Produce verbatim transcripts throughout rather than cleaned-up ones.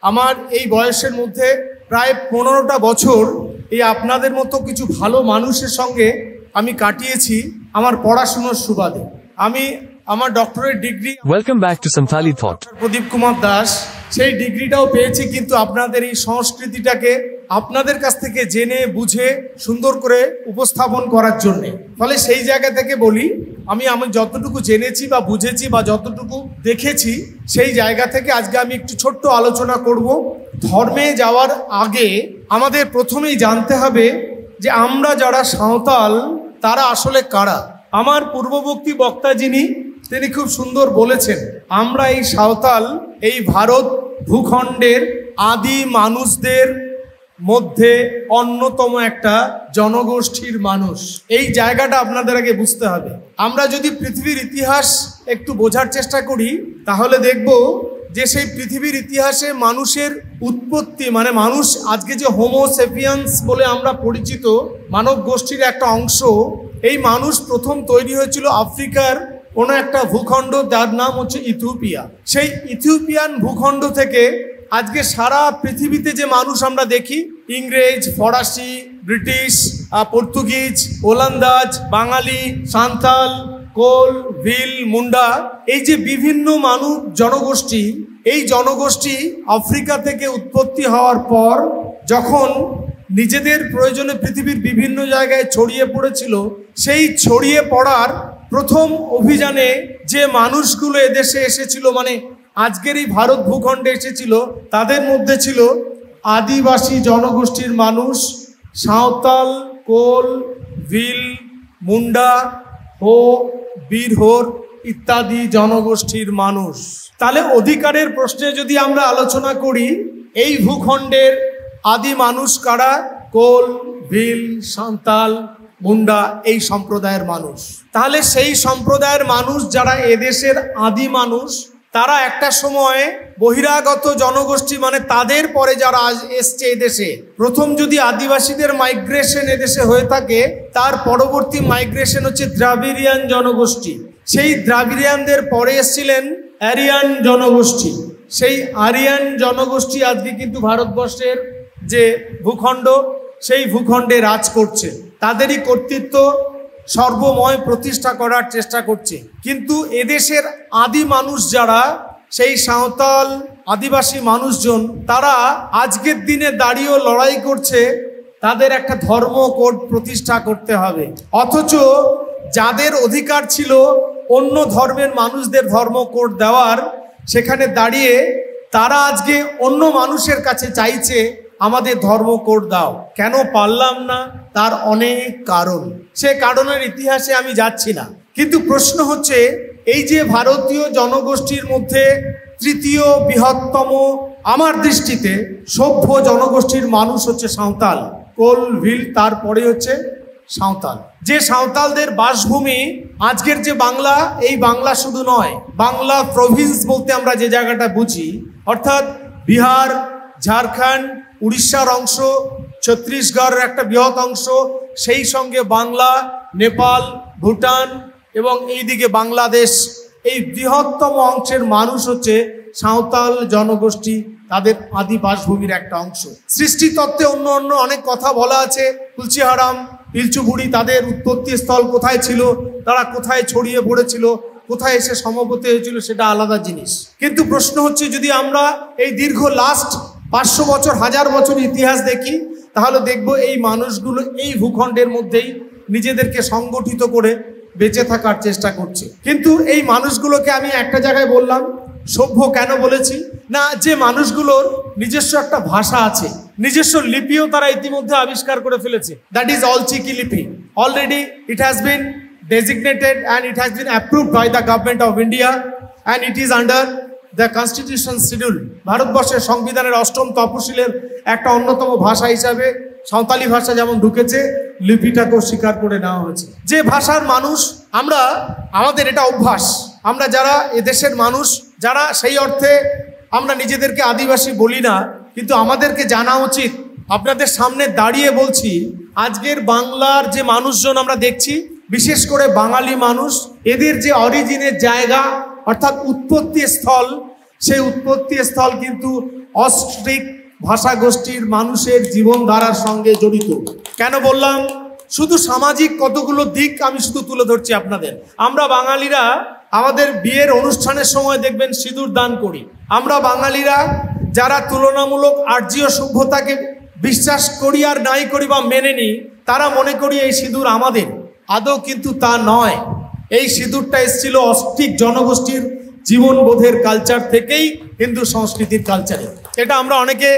আমার এই বয়সের মধ্যে প্রায় পনেরোটা বছর এই আপনাদের মতো কিছু ভালো মানুষের সঙ্গে আমি কাটিয়েছি আমার পড়াশুনোর সুবাদে। আমি আমার doctorate degree Welcome back to Santali Thought. প্রদীপ কুমার দাস, সেই ডিগ্রিটাও পেয়েছি, কিন্তু আপনাদের এই সংস্কৃতিটাকে আপনাদের কাছ থেকে জেনে বুঝে সুন্দর করে উপস্থাপন করার জন্য। ফলে সেই জায়গা থেকে বলি, আমি আমি যতটুকু জেনেছি বা বুঝেছি বা যতটুকু দেখেছি, সেই জায়গা থেকে আজকে আমি একটু ছোট্ট আলোচনা করব। ধর্মে যাওয়ার আগে আমাদের প্রথমেই জানতে হবে যে আমরা যারা সাঁওতাল, তারা আসলে কারা। আমার পূর্ববর্তী বক্তা যিনি, তিনি খুব সুন্দর বলেছেন, আমরা এই সাঁওতাল, এই ভারত ভূখণ্ডের আদি মানুষদের মধ্যে অন্যতম একটা জনগোষ্ঠীর মানুষ। এই জায়গাটা আপনাদের আগে বুঝতে হবে। আমরা যদি পৃথিবীর ইতিহাস একটু বোঝার চেষ্টা করি, তাহলে দেখব যে সেই পৃথিবীর ইতিহাসে মানুষের উৎপত্তি, মানে মানুষ আজকে যে হোমো সেপিয়ান্স বলে আমরা পরিচিত মানব গোষ্ঠীর একটা অংশ, এই মানুষ প্রথম তৈরি হয়েছিল আফ্রিকার কোনো একটা ভূখণ্ড, যার নাম হচ্ছে ইথিওপিয়া। সেই ইথিওপিয়ান ভূখণ্ড থেকে আজকে সারা পৃথিবীতে যে মানুষ আমরা দেখি, ইংরেজ, ফরাসি, ব্রিটিশ, আহ, পর্তুগিজ, ওলন্দাজ, বাঙালি, সান্তাল, কোল, ভিল, মুন্ডা, এই যে বিভিন্ন মানুষ জনগোষ্ঠী, এই জনগোষ্ঠী আফ্রিকা থেকে উৎপত্তি হওয়ার পর যখন নিজেদের প্রয়োজনে পৃথিবীর বিভিন্ন জায়গায় ছড়িয়ে পড়েছিল, সেই ছড়িয়ে পড়ার প্রথম অভিযানে যে মানুষগুলো এদেশে এসেছিল, মানে আজকের এই ভারত ভূখণ্ডে এসেছিল, তাদের মধ্যে ছিল আদিবাসী জনগোষ্ঠীর মানুষ, সাঁওতাল, কোল, ভিল, মুন্ডা, হো, বীরহোর ইত্যাদি জনগোষ্ঠীর মানুষ। তাহলে অধিকারের প্রশ্নে যদি আমরা আলোচনা করি, এই ভূখণ্ডের আদি মানুষ কারা? কোল, ভিল, সাঁওতাল, মুন্ডা, এই সম্প্রদায়ের মানুষ। তাহলে সেই সম্প্রদায়ের মানুষ যারা এদেশের আদি মানুষ, তারা একটা সময় বহিরাগত জনগোষ্ঠী, মানে তাদের পরে যারা আজ এসছে এদেশে, প্রথম যদি আদিবাসীদের মাইগ্রেশন এদেশে হয়ে থাকে, তার পরবর্তী মাইগ্রেশন হচ্ছে দ্রাবিড়িয়ান জনগোষ্ঠী। সেই দ্রাবিড়িয়ানদের পরে এসছিলেন অ্যারিয়ান জনগোষ্ঠী। সেই আরিয়ান জনগোষ্ঠী আজকে কিন্তু ভারতবর্ষের যে ভূখণ্ড, সেই ভূখণ্ডে রাজ করছে। তাদেরই কর্তৃত্ব সর্বময় প্রতিষ্ঠা করার চেষ্টা করছে। কিন্তু এদেশের আদি মানুষ যারা, সেই সাঁওতাল আদিবাসী মানুষজন, তারা আজকের দিনে দাঁড়িয়েও লড়াই করছে তাদের একটা ধর্ম কোড প্রতিষ্ঠা করতে হবে। অথচ যাদের অধিকার ছিল অন্য ধর্মের মানুষদের ধর্ম কোড দেওয়ার, সেখানে দাঁড়িয়ে তারা আজকে অন্য মানুষের কাছে চাইছে, "আমাদের ধর্ম কোড দাও।" কেন পারলাম না, তার অনেক কারণ। সে কারণের ইতিহাসে আমি যাচ্ছি না, কিন্তু প্রশ্ন হচ্ছে, এই যে ভারতীয় জনগোষ্ঠীর মধ্যে তৃতীয় বৃহত্তম, আমার দৃষ্টিতে সভ্য জনগোষ্ঠীর মানুষ হচ্ছে সাঁওতাল, কোল, ভিল, তারপরে হচ্ছে সাঁওতাল। যে সাঁওতালদের বাসভূমি আজকের যে বাংলা, এই বাংলা শুধু নয়, বাংলা প্রভিন্স বলতে আমরা যে জায়গাটা বুঝি, অর্থাৎ বিহার, ঝাড়খণ্ড, উড়িষ্যার অংশ, ছত্তিশগড়ের একটা বৃহৎ অংশ, সেই সঙ্গে বাংলা, নেপাল, ভুটান এবং এইদিকে বাংলাদেশ, এই বৃহত্তম অংশের মানুষ হচ্ছে সাঁওতাল জনগোষ্ঠী, তাদের আদি বাসভূমির একটা অংশ। সৃষ্টিতত্ত্বে অন্য অন্য অনেক কথা বলা আছে, কুলচিহারাম, পিলচুবুড়ি, তাদের উৎপত্তি স্থল কোথায় ছিল, তারা কোথায় ছড়িয়ে পড়েছিল, কোথায় এসে সমবত হয়েছিল, সেটা আলাদা জিনিস। কিন্তু প্রশ্ন হচ্ছে, যদি আমরা এই দীর্ঘ লাস্ট পাঁচশো বছর, হাজার বছর ইতিহাস দেখি, তাহলে দেখব এই মানুষগুলো এই ভূখণ্ডের মধ্যেই নিজেদেরকে সংগঠিত করে বেঁচে থাকার চেষ্টা করছে। কিন্তু এই মানুষগুলোকে আমি একটা জায়গায় বললাম, সভ্য কেন বলেছি? না, যে মানুষগুলোর নিজস্ব একটা ভাষা আছে, নিজস্ব লিপিও তারা ইতিমধ্যে আবিষ্কার করে ফেলেছে, that is Olchiki লিপি। Already it has been designated and it has been approved by the Government of India and it is under the Constitution Schedule। ভারতবর্ষের সংবিধানের অষ্টম তপশিলের একটা অন্যতম ভাষা হিসাবে সাঁওতালি ভাষা যেমন ঢুকেছে, লিপিটাকেও স্বীকার করে নেওয়া হয়েছে। যে ভাষার মানুষ আমরা, আমাদের এটা অভ্যাস, আমরা যারা এদেশের মানুষ, যারা সেই অর্থে আমরা নিজেদেরকে আদিবাসী বলি না, কিন্তু আমাদেরকে জানা উচিত, আপনাদের সামনে দাঁড়িয়ে বলছি, আজকের বাংলার যে মানুষজন আমরা দেখছি, বিশেষ করে বাঙালি মানুষ, এদের যে অরিজিনের জায়গা, অর্থাৎ উৎপত্তি স্থল, সেই উৎপত্তি স্থল কিন্তু অস্ট্রিক ভাষাগোষ্ঠীর মানুষের জীবনধারার সঙ্গে জড়িত। কেন বললাম? শুধু সামাজিক কতগুলো দিক আমি শুধু তুলে ধরছি আপনাদের। আমরা বাঙালিরা আমাদের বিয়ের অনুষ্ঠানের সময় দেখবেন সিঁদুর দান করি। আমরা বাঙালিরা যারা তুলনামূলক আর্যীয় সভ্যতাকে বিশ্বাস করি আর নাই করি বা মেনে নিই, তারা মনে করি এই সিঁদুর আমাদের। আদৌ কিন্তু তা নয়। এই সিঁদুরটা এসেছিল অস্ট্রিক জনগোষ্ঠীর জীবনবোধের কালচার থেকেই, হিন্দু সংস্কৃতির কালচারে। এটা আমরা অনেকে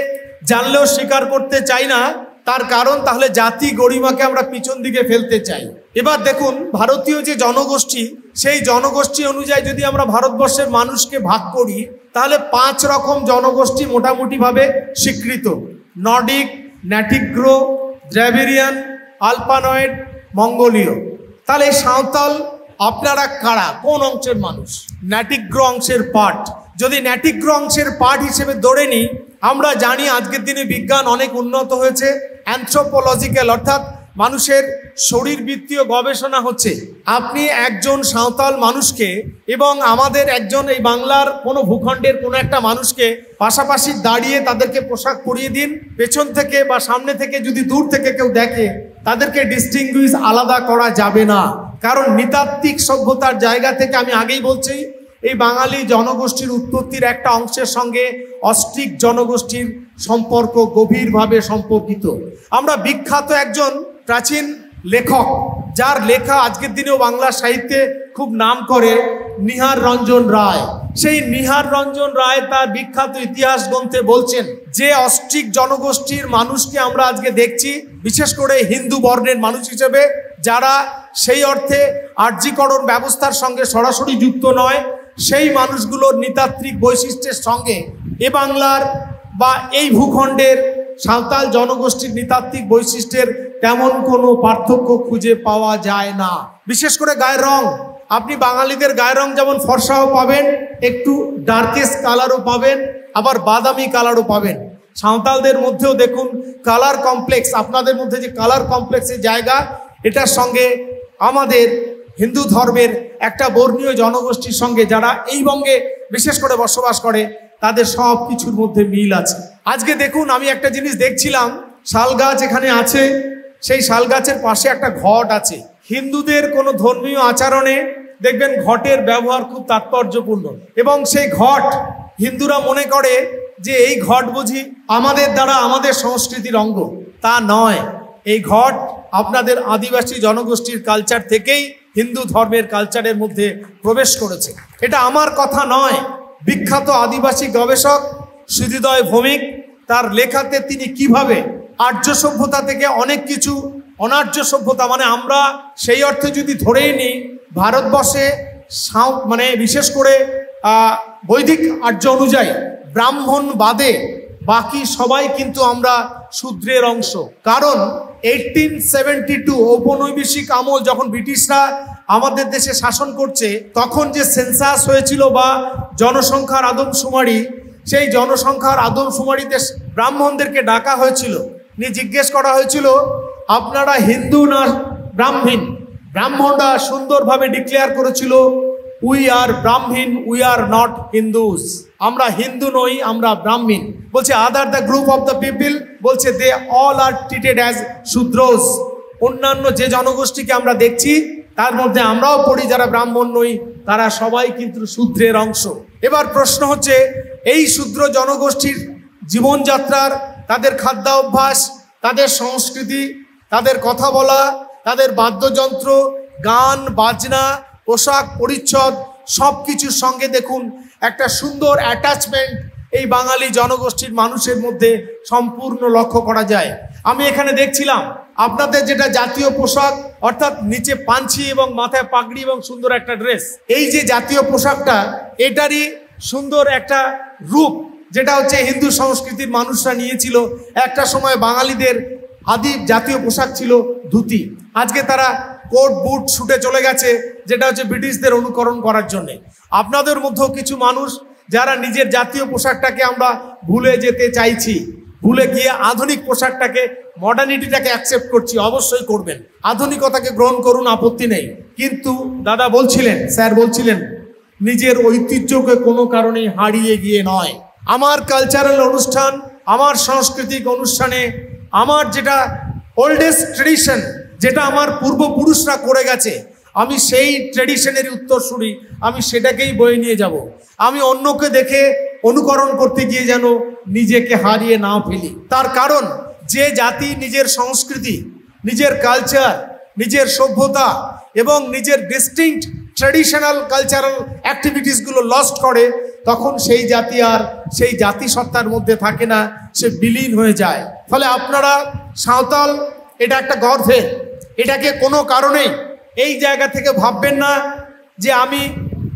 জানলেও স্বীকার করতে চাই না। তার কারণ, তাহলে জাতি গরিমাকে আমরা পিছন দিকে ফেলতে চাই। এবার দেখুন, ভারতীয় যে জনগোষ্ঠী, সেই জনগোষ্ঠী অনুযায়ী যদি আমরা ভারতবর্ষের মানুষকে ভাগ করি, তাহলে পাঁচ রকম জনগোষ্ঠী মোটামুটিভাবে স্বীকৃত: নর্ডিক, ন্যাটিগ্রো, দ্রাবিড়িয়ান, আলপানয়েড, মঙ্গোলীয়। তাহলে এই সাঁওতাল, আপনারা কারা, কোন অংশের মানুষ? ন্যাটিগ্রো অংশের পার্ট। যদি ন্যাটিগ্রো অংশের পার্ট হিসেবে ধরে নিই, আমরা জানি আজকের দিনে বিজ্ঞান অনেক উন্নত হয়েছে, অ্যানথ্রোপোলজিক্যাল অর্থাৎ মানুষের শরীরবৃত্তীয় গবেষণা হচ্ছে। আপনি একজন সাঁওতাল মানুষকে এবং আমাদের একজন এই বাংলার কোনো ভূখণ্ডের কোনো একটা মানুষকে পাশাপাশি দাঁড়িয়ে তাদেরকে পোশাক পরিয়ে দিন, পেছন থেকে বা সামনে থেকে যদি দূর থেকে কেউ দেখে, তাদেরকে ডিস্টিংগুইশ আলাদা করা যাবে না। কারণ নৃতাত্ত্বিক সভ্যতার জায়গা থেকে আমি আগেই বলছি, এই বাঙালি জনগোষ্ঠীর উৎপত্তির একটা অংশের সঙ্গে অস্ট্রিক জনগোষ্ঠীর সম্পর্ক গভীরভাবে সম্পর্কিত। আমরা বিখ্যাত একজন প্রাচীন লেখক, যার লেখা আজকের দিনেও বাংলা সাহিত্যে খুব নাম করে, নিহার রঞ্জন রায়। সেই নিহার রঞ্জন রায় তার বিখ্যাত ইতিহাস গ্রন্থে বলছেন যে অস্ট্রিক জনগোষ্ঠীর মানুষকে আমরা আজকে দেখছি, বিশেষ করে হিন্দু বর্ণের মানুষ হিসেবে, যারা সেই অর্থে আর্যীকরণ ব্যবস্থার সঙ্গে সরাসরি যুক্ত নয়, সেই মানুষগুলোর নৃতাত্ত্বিক বৈশিষ্ট্যের সঙ্গে এ বাংলার বা এই ভূখণ্ডের সাঁওতাল জনগোষ্ঠীর নৃতাত্ত্বিক বৈশিষ্ট্যের তেমন কোনো পার্থক্য খুঁজে পাওয়া যায় না। বিশেষ করে গায়ের রং, আপনি বাঙালিদের গায়ের রং যেমন ফর্সাও পাবেন, একটু ডার্কেস্ট কালারও পাবেন, আবার বাদামি কালারও পাবেন। সাঁওতালদের মধ্যেও দেখুন, কালার কমপ্লেক্স, আপনাদের মধ্যে যে কালার কমপ্লেক্সের জায়গা, এটার সঙ্গে আমাদের হিন্দু ধর্মের একটা বর্ণীয় জনগোষ্ঠীর সঙ্গে, যারা এই বঙ্গে বিশেষ করে বসবাস করে, তাদের সব কিছুর মধ্যে মিল আছে। আজকে দেখুন, আমি একটা জিনিস দেখছিলাম, শাল গাছ এখানে আছে, সেই শাল গাছের পাশে একটা ঘট আছে। হিন্দুদের কোনো ধর্মীয় আচরণে দেখবেন ঘটের ব্যবহার খুব তাৎপর্যপূর্ণ, এবং সেই ঘট হিন্দুরা মনে করে যে এই ঘট বুঝি আমাদের দ্বারা আমাদের সংস্কৃতির অঙ্গ। তা নয়, এই ঘট আপনাদের আদিবাসী জনগোষ্ঠীর কালচার থেকেই হিন্দু ধর্মের কালচারের মধ্যে প্রবেশ করেছে। এটা আমার কথা নয়, বিখ্যাত আদিবাসী গবেষক সুধীদয় ভৌমিক তার লেখাতে তিনি কিভাবে আর্য সভ্যতা থেকে অনেক কিছু, অনার্য সভ্যতা, মানে আমরা সেই অর্থে যদি ধরেই নিই, ভারতবর্ষে সাউ- মানে বিশেষ করে আহ, বৈদিক আর্য অনুযায়ী ব্রাহ্মণ বাদে বাকি সবাই কিন্তু আমরা শূদ্রের অংশ। কারণ এইটিন সেভেন্টি টু, ঔপনিবেশিক আমল, যখন ব্রিটিশরা আমাদের দেশে শাসন করছে, তখন যে সেন্সাস হয়েছিল বা জনসংখ্যার আদমশুমারি, সেই জনসংখ্যার আদমশুমারিতে ব্রাহ্মণদেরকে ডাকা হয়েছিল, নিয়ে জিজ্ঞেস করা হয়েছিল, "আপনারা হিন্দু না ব্রাহ্মণ?" ব্রাহ্মণরা সুন্দরভাবে ডিক্লেয়ার করেছিল, "We are Brahmin, we are not Hindus।" আমরা হিন্দু নই, আমরা ব্রাহ্মণ। বলছে, "Other the group of the people," বলছে, "they all are treated as Shudras।" অন্যান্য যে জনগোষ্ঠীকে আমরা দেখছি, তার মধ্যে আমরাও পড়ি, যারা ব্রাহ্মণ নই, তারা সবাই কিন্তু শূদ্রের অংশ। এবার প্রশ্ন হচ্ছে, এই শূদ্র জনগোষ্ঠীর জীবনযাত্রার, তাদের খাদ্যাভ্যাস, তাদের সংস্কৃতি, তাদের কথা বলা, তাদের বাদ্যযন্ত্র, গান বাজনা, পোশাক পরিচ্ছদ, সব কিছুর সঙ্গে দেখুন একটা সুন্দর অ্যাটাচমেন্ট এই বাঙালি জনগোষ্ঠীর মানুষের মধ্যে সম্পূর্ণ লক্ষ্য করা যায়। আমি এখানে দেখছিলাম আপনাদের যেটা জাতীয় পোশাক, অর্থাৎ নিচে পাঞ্চি এবং মাথায় পাগড়ি এবং সুন্দর একটা ড্রেস, এই যে জাতীয় পোশাকটা, এটারই সুন্দর একটা রূপ, যেটা হচ্ছে হিন্দু সংস্কৃতির মানুষরা নিয়েছিল। একটা সময় বাঙালিদের আদি জাতীয় পোশাক ছিল ধুতি, আজকে তারা কোট বুট স্যুটে চলে গেছে, যেটা হচ্ছে ব্রিটিশদের অনুকরণ করার জন্য। আপনাদের মধ্যেও কিছু মানুষ যারা নিজের জাতীয় পোশাকটাকে আমরা ভুলে যেতে চাইছি, ভুলে গিয়ে আধুনিক পোশাকটাকে, মডার্নিটিটাকে অ্যাকসেপ্ট করছি, অবশ্যই করবেন, আধুনিকতাকে গ্রহণ করুন, আপত্তি নেই। কিন্তু দাদা বলছিলেন, স্যার বলছিলেন, নিজের ঐতিহ্যকে কোনো কারণেই হারিয়ে গিয়ে নয়। আমার কালচারাল অনুষ্ঠান, আমার সাংস্কৃতিক অনুষ্ঠানে আমার যেটা ওল্ডেস্ট ট্রেডিশন, যেটা আমার পূর্বপুরুষরা করে গেছে, আমি সেই ট্রেডিশনের উত্তরসূরি, আমি সেটাকেই বয়ে নিয়ে যাব। আমি অন্যকে দেখে অনুকরণ করতে গিয়ে যেন নিজেকে হারিয়ে না ফেলি। তার কারণ, যে জাতি নিজের সংস্কৃতি, নিজের কালচার, নিজের সভ্যতা এবং নিজের ডিস্টিংক্ট ট্র্যাডিশনাল কালচারাল অ্যাক্টিভিটিসগুলো লস্ট করে, তখন সেই জাতি আর সেই জাতিসত্তার মধ্যে থাকে না, সে বিলীন হয়ে যায়। ফলে আপনারা সাঁওতাল, এটা একটা গর্বের, এটাকে কোনো কারণেই এই জায়গা থেকে ভাববেন না যে আমি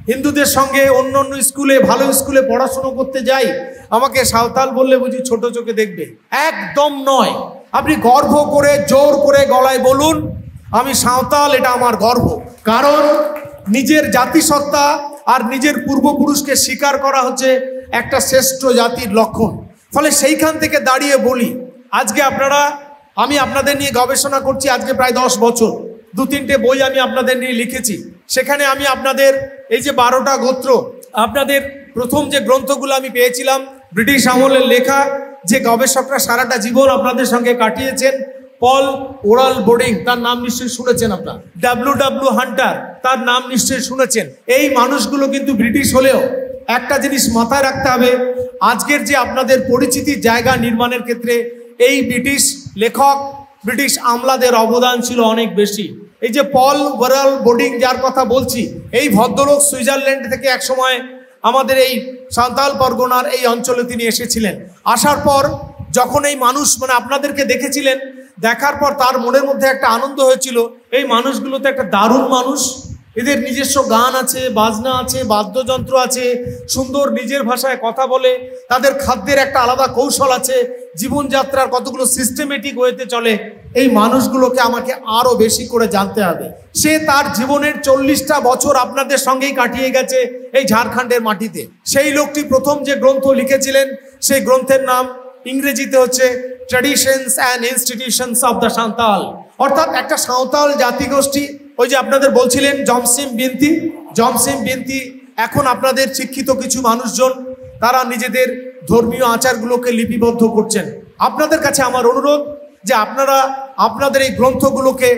হিন্দুদের সঙ্গে অন্য অন্য স্কুলে, ভালো স্কুলে পড়াশুনো করতে যাই, আমাকে সাঁওতাল বললে বুঝি ছোট চোখে দেখবে। একদম নয়। আপনি গর্ব করে, জোর করে গলায় বলুন, "আমি সাঁওতাল, এটা আমার গর্ব।" কারণ নিজের জাতিসত্তা আর নিজের পূর্বপুরুষকে স্বীকার করা হচ্ছে একটা শ্রেষ্ঠ জাতির লক্ষণ। ফলে সেইখান থেকে দাঁড়িয়ে বলি, আজকে আপনারা, আমি আপনাদের নিয়ে গবেষণা করছি আজকে প্রায় দশ বছর। দু তিনটে বই আমি আপনাদের নিয়ে লিখেছি। সেখানে আমি আপনাদের এই যে বারোটা গোত্র, আপনাদের প্রথম যে গ্রন্থগুলো আমি পেয়েছিলাম ব্রিটিশ আমলের লেখা, যে গবেষকরা সারাটা জীবন আপনাদের সঙ্গে কাটিয়েছেন, পল ওরাল বোর্ডিং, তার নাম নিশ্চয়ই শুনেছেন আপনারা, ডাব্লিউ ডাব্লিউ হান্টার, তার নাম নিশ্চয়ই শুনেছেন। এই মানুষগুলো কিন্তু ব্রিটিশ হলেও একটা জিনিস মাথায় রাখতে হবে, আজকের যে আপনাদের পরিচিতি জায়গা নির্মাণের ক্ষেত্রে এই ব্রিটিশ লেখক, ব্রিটিশ আমলাদের অবদান ছিল অনেক বেশি। এই যে পল ওরাল বোর্ডিং, যার কথা বলছি, এই ভদ্রলোক সুইজারল্যান্ড থেকে একসময় আমাদের এই সাঁওতাল পরগনার এই অঞ্চলে তিনি এসেছিলেন। আসার পর যখন এই মানুষ, মানে, আপনাদেরকে দেখেছিলেন, দেখার পর তার মনের মধ্যে একটা আনন্দ হয়েছিল, এই মানুষগুলো তো একটা দারুণ মানুষ, এদের নিজস্ব গান আছে, বাজনা আছে, বাদ্যযন্ত্র আছে, সুন্দর নিজের ভাষায় কথা বলে, তাদের খাদ্যের একটা আলাদা কৌশল আছে, জীবনযাত্রার কতগুলো সিস্টেমেটিক ওয়েতে চলে। এই মানুষগুলোকে আমাকে আরো বেশি করে জানতে হবে। সে তার জীবনের চল্লিশটা বছর আপনাদের সঙ্গেই কাটিয়ে গেছে এই ঝাড়খণ্ডের মাটিতে। সেই লোকটি প্রথম যে গ্রন্থ লিখেছিলেন, সেই গ্রন্থের নাম ইংরেজিতে হচ্ছে Traditions and Institutions of the Santhal, অর্থাৎ একটা সাঁওতাল জাতিগোষ্ঠী। ওই যে আপনাদের বলছিলেন জমসিম বিনতি, জমসিম বিনতি এখন আপনাদের শিক্ষিত কিছু মানুষজন, তারা নিজেদের ধর্মীয় আচারগুলোকে লিপিবদ্ধ করছেন। আপনাদের কাছে আমার অনুরোধ যে আপনারা আপনাদের এই গ্রন্থগুলোকে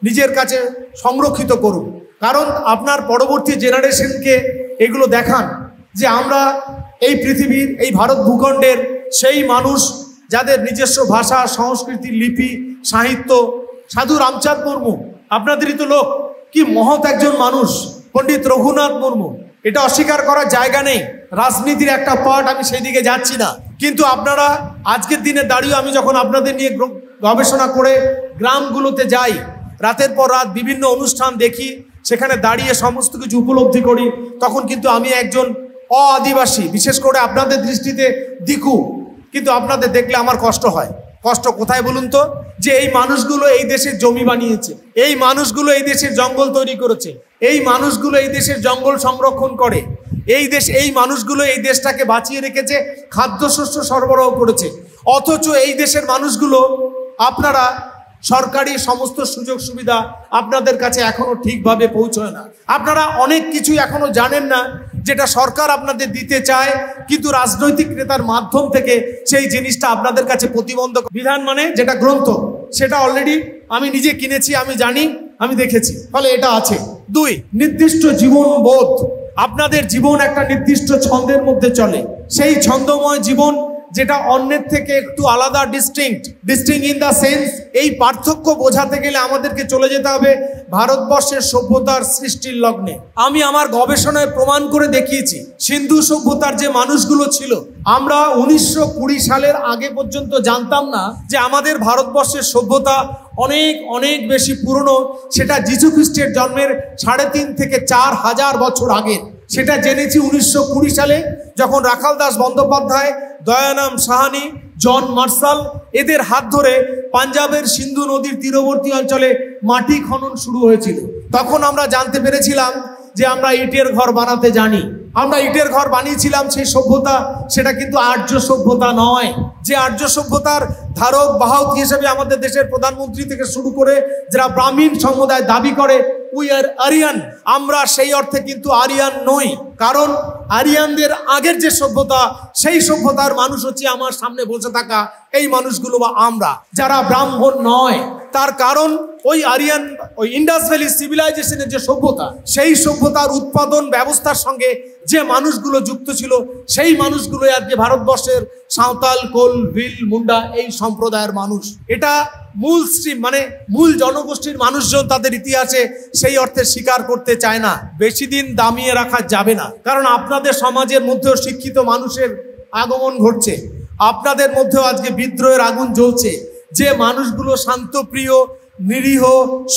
নিজের কাছে সংরক্ষিত করুন, কারণ আপনার পরবর্তী জেনারেশনকে এগুলো দেখান যে আমরা এই পৃথিবীর, এই ভারত ভূখণ্ডের সেই মানুষ যাদের নিজস্ব ভাষা, সংস্কৃতি, লিপি, সাহিত্য। সাধু রামচাঁদ মুর্মু, আপনাদেরই তো লোক, কি মহৎ একজন মানুষ। পণ্ডিত রঘুনাথ মুর্মু, এটা অস্বীকার করার জায়গা নেই। রাজনীতির একটা পার্ট, আমি সেই দিকে যাচ্ছি না, কিন্তু আপনারা আজকের দিনে দাঁড়িয়ে, আমি যখন আপনাদের নিয়ে গ্র- গবেষণা করে গ্রামগুলোতে যাই, রাতের পর রাত বিভিন্ন অনুষ্ঠান দেখি, সেখানে দাঁড়িয়ে সমস্ত কিছু উপলব্ধি করি, তখন কিন্তু আমি একজন অ আদিবাসী, বিশেষ করে আপনাদের দৃষ্টিতে দিকু, কিন্তু আপনাদের দেখলে আমার কষ্ট হয়। কষ্ট কোথায় বলুন তো? যে এই মানুষগুলো এই দেশের জমি বানিয়েছে, এই মানুষগুলো এই দেশের জঙ্গল তৈরি করেছে, এই মানুষগুলো এই দেশের জঙ্গল সংরক্ষণ করে, এই দেশ, এই মানুষগুলো এই দেশটাকে বাঁচিয়ে রেখেছে, খাদ্যশস্য সরবরাহ করেছে। অথচ এই দেশের মানুষগুলো, আপনারা সরকারি সমস্ত সুযোগ সুবিধা আপনাদের কাছে এখনো ঠিকভাবে পৌঁছয় না। আপনারা অনেক কিছু এখনো জানেন না যেটা সরকার আপনাদের দিতে চায়, কিন্তু রাজনৈতিক নেতার মাধ্যম থেকে সেই জিনিসটা আপনাদের কাছে প্রতিবন্ধক। বিধান মানে যেটা গ্রন্থ, সেটা অলরেডি আমি নিজে কিনেছি, আমি জানি, আমি দেখেছি, ফলে এটা আছে। দুই, নির্দিষ্ট জীবন বোধ। আপনাদের জীবন একটা নির্দিষ্ট ছন্দের মধ্যে চলে, সেই ছন্দময় জীবন যেটা অন্যের থেকে একটু আলাদা, distinct. Distinct in the sense, এই পার্থক্য বোঝাতে গেলে আমাদেরকে চলে যেতে হবে ভারতবর্ষের সভ্যতার সৃষ্টির লগ্নে। আমি আমার গবেষণায় প্রমাণ করে দেখিয়েছি, সিন্ধু সভ্যতার যে মানুষগুলো ছিল, আমরা উনিশশো কুড়ি সালের আগে পর্যন্ত জানতাম না যে আমাদের ভারতবর্ষের সভ্যতা অনেক অনেক বেশি পুরনো। সেটা যীশু খ্রিস্টের জন্মের সাড়ে তিন থেকে চার হাজার বছর আগে। সেটা জেনেছি উনিশশো কুড়ি সালে, যখন রাখাল দাস বন্দ্যোপাধ্যায়, দয়ারাম সাহানি, জন মার্শাল, এদের হাত ধরে পাঞ্জাবের সিন্ধু নদীর তীরবর্তী অঞ্চলে মাটি খনন শুরু হয়েছিল। তখন আমরা জানতে পেরেছিলাম যে আমরা ইটের ঘর বানাতে জানি। আমরা ইটের ঘর বানিয়েছিলাম, সেই সভ্যতা, সেটা কিন্তু আর্য সভ্যতা নয়। যে আর্য সভ্যতার ধারক বাহক হিসেবে আমাদের দেশের প্রধানমন্ত্রী থেকে শুরু করে যারা ব্রাহ্মণ সম্প্রদায় দাবি করে, উই আর আরিয়ান। আমরা সেই অর্থে কিন্তু আরিয়ান নই, কারণ আরিয়ানদের আগের যে সভ্যতা, সেই সভ্যতার মানুষ হচ্ছে আমার সামনে বসে থাকা এই মানুষগুলো বা আমরা, যারা ব্রাহ্মণ নয়। তার কারণ ওই আরিয়ান, ওই ইন্ডাস ভ্যালি সিভিলাইজেশনের যে সভ্যতা, সেই সভ্যতার উৎপাদন ব্যবস্থার সঙ্গে যে মানুষগুলো যুক্ত ছিল, সেই মানুষগুলো আজকে ভারতবর্ষের সাঁওতাল, কোল, ভিল, মুন্ডা এই সম্প্রদায়ের মানুষ। এটা মূল স্ট্রিম, মানে মূল জনগোষ্ঠীর মানুষজন তাদের ইতিহাসে সেই অর্থে স্বীকার করতে চায় না। বেশি দিন দামিয়ে রাখা যাবে না, কারণ আপনাদের সমাজের মধ্যেও শিক্ষিত মানুষের আগমন ঘটছে। আপনাদের মধ্যেও আজকে বিদ্রোহের আগুন জ্বলছে। যে মানুষগুলো শান্তপ্রিয়, নিরীহ,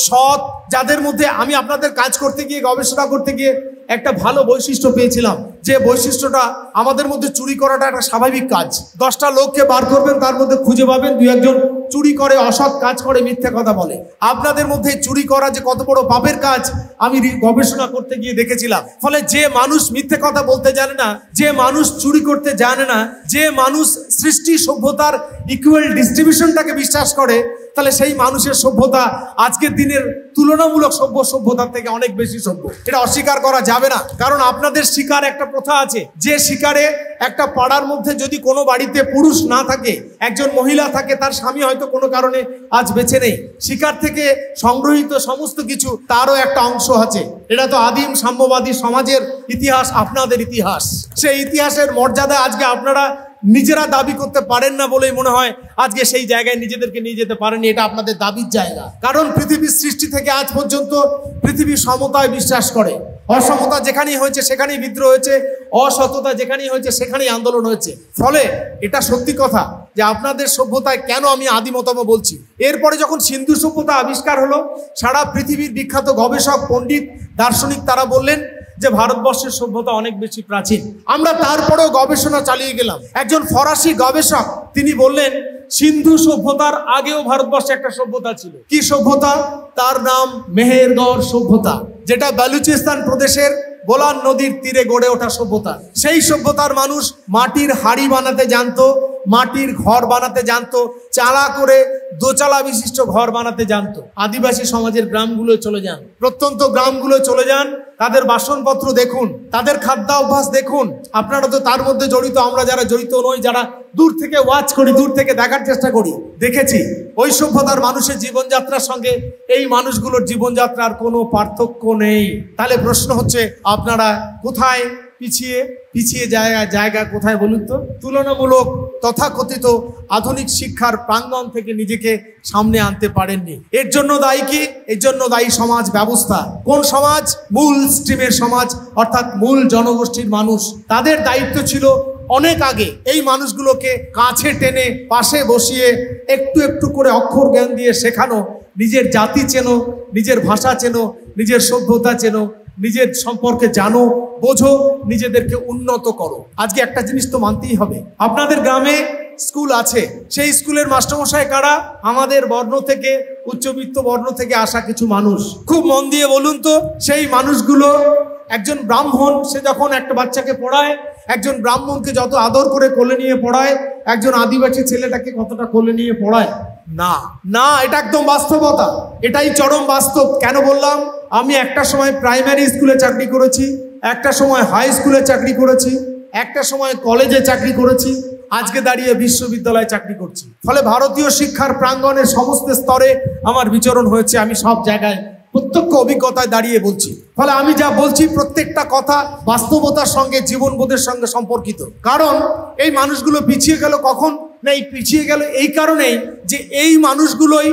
সৎ, যাদের মধ্যে আমি আপনাদের কাজ করতে গিয়ে, গবেষণা করতে গিয়ে একটা ভালো বৈশিষ্ট্য পেয়েছিলাম, যে বৈশিষ্ট্যটা আমাদের মধ্যে চুরি করাটা একটা স্বাভাবিক কাজ। দশটা লোককে বার করবেন, তার মধ্যে খুঁজে পাবেন দুই একজন চুরি করে, অসৎ কাজ করে, মিথ্যে কথা বলে। আপনাদের মধ্যে চুরি করা যে কত বড় পাপের কাজ, আমি রি-, গবেষণা করতে গিয়ে দেখেছিলাম। ফলে যে মানুষ মিথ্যে কথা বলতে জানে না, যে মানুষ চুরি করতে জানে না, যে মানুষ সৃষ্টি সভ্যতার ইকুয়াল ডিস্ট্রিবিউশনটাকে বিশ্বাস করে, তাহলে সেই মানুষের সভ্যতা আজকের দিনের তুলনামূলক সভ্য সভ্যতার থেকে অনেক বেশি সভ্য। এটা অস্বীকার করা যাবে না, কারণ আপনাদের শিকার একটা প্রথা আছে, যে শিকারে একটা পাড়ার মধ্যে যদি কোনো বাড়িতে পুরুষ না থাকে, একজন মহিলা থাকে, তার স্বামী হয়তো কোনো কারণে আজ বেঁচে নেই, শিকার থেকে সংগ্রহীত সমস্ত কিছু তারও একটা অংশ আছে। এটা তো আদিম সাম্যবাদী সমাজের ইতিহাস, আপনাদের ইতিহাস। সেই ইতিহাসের মর্যাদা আজকে আপনারা নিজেরা দাবি করতে পারেন না বলেই মনে হয় আজকে সেই জায়গায় নিজেদেরকে নিয়ে যেতে পারেনি। এটা আপনাদের দাবির জায়গা, কারণ পৃথিবীর সৃষ্টি থেকে আজ পর্যন্ত পৃথিবী সমতায় বিশ্বাস করে। অসমতা যেখানেই হয়েছে সেখানেই বিদ্রোহ হয়েছে, অসততা যেখানেই হয়েছে সেখানেই আন্দোলন হয়েছে। ফলে এটা সত্যি কথা যে আপনাদের সভ্যতায় কেন আমি আদিমতম বলছি। এরপরে যখন সিন্ধু সভ্যতা আবিষ্কার হলো, সারা পৃথিবীর বিখ্যাত গবেষক, পণ্ডিত, দার্শনিক তারা বললেন যে ভারতবর্ষের সভ্যতা অনেক বেশি প্রাচীন। আমরা তারপরেও গবেষণা চালিয়ে গেলাম। একজন ফরাসি গবেষক তিনি বললেন, সিন্ধু সভ্যতার আগেও ভারতবর্ষে একটা সভ্যতা ছিল। কি সভ্যতা? তার নাম মেহেরগড় সভ্যতা, যেটা বালুচিস্তান প্রদেশের বোলান নদীর তীরে গড়ে ওঠা সভ্যতা। সেই সভ্যতার মানুষ মাটির হাড়ি বানাতে জানতো, মাটির ঘর বানাতে জানতো, চালা করে দোতলা বিশিষ্ট ঘর বানাতে জানতো। আদিবাসী সমাজের গ্রামগুলো চলে যান, প্রত্যন্ত গ্রামগুলো চলে যান, তাদের বাসনপত্র দেখুন, তাদের খাদ্যাভ্যাস দেখুন। আপনারা তো তার মধ্যে জড়িত, আমরা যারা জড়িত নই, যারা দূর থেকে ওয়াচ করি, দূর থেকে দেখার চেষ্টা করি, দেখেছি ওই সভ্যতার মানুষের জীবনযাত্রার সঙ্গে এই মানুষগুলোর জীবনযাত্রার কোনো পার্থক্য নেই। তাহলে প্রশ্ন হচ্ছে, আপনারা কোথায় পিছিয়ে, পিছিয়ে জায়গা, জায়গা কোথায় বলুন তো? তুলনামূলক তথাকথিত আধুনিক শিক্ষার প্রাঙ্গণ থেকে নিজেকে সামনে আনতে পারেননি। এর জন্য দায়ী কি? এর জন্য দায়ী সমাজ ব্যবস্থা। কোন সমাজ? মূল স্ট্রিমের সমাজ, অর্থাৎ মূল জনগোষ্ঠীর মানুষ। তাদের দায়িত্ব ছিল অনেক আগে এই মানুষগুলোকে কাছে টেনে পাশে বসিয়ে একটু একটু করে অক্ষর জ্ঞান দিয়ে শেখানো, নিজের জাতি চেনো, নিজের ভাষা চেনো, নিজের সভ্যতা চেনো, নিজের সম্পর্কে জানো, বোঝো, নিজেদেরকে উন্নত করো। আজকে একটা জিনিস তো মানতেই হবে, আপনাদের গ্রামে স্কুল আছে, সেই স্কুলের মাস্টারমশাই কারা? আমাদের বর্ণ থেকে, উচ্চবিত্ত বর্ণ থেকে আসা কিছু মানুষ। খুব মন দিয়ে বলুন তো, সেই মানুষগুলো, একজন ব্রাহ্মণ, সে যখন একটা বাচ্চাকে পড়ায়, একজন ব্রাহ্মণকে যত আদর করে কোলে নিয়ে পড়ায়, একজন আদিবাসী ছেলেটাকে কতটা কোলে নিয়ে পড়ায়? না, না, এটা একদম বাস্তবতা, এটাই চরম বাস্তব। কেন বললাম? আমি একটা সময় প্রাইমারি স্কুলে চাকরি করেছি, একটা সময় হাই স্কুলে চাকরি করেছি, একটা সময় কলেজে চাকরি করেছি, আজকে দাঁড়িয়ে বিশ্ববিদ্যালয়ে চাকরি করছি। ফলে ভারতীয় শিক্ষার প্রাঙ্গণের সমস্ত স্তরে আমার বিচরণ হয়েছে। আমি সব জায়গায় প্রত্যক্ষ অভিজ্ঞতায় দাঁড়িয়ে বলছি। ফলে আমি যা বলছি, প্রত্যেকটা কথা বাস্তবতার সঙ্গে, জীবনবোধের সঙ্গে সম্পর্কিত। কারণ এই মানুষগুলো পিছিয়ে গেল কখন? না, এই পিছিয়ে গেল এই কারণেই যে এই মানুষগুলোই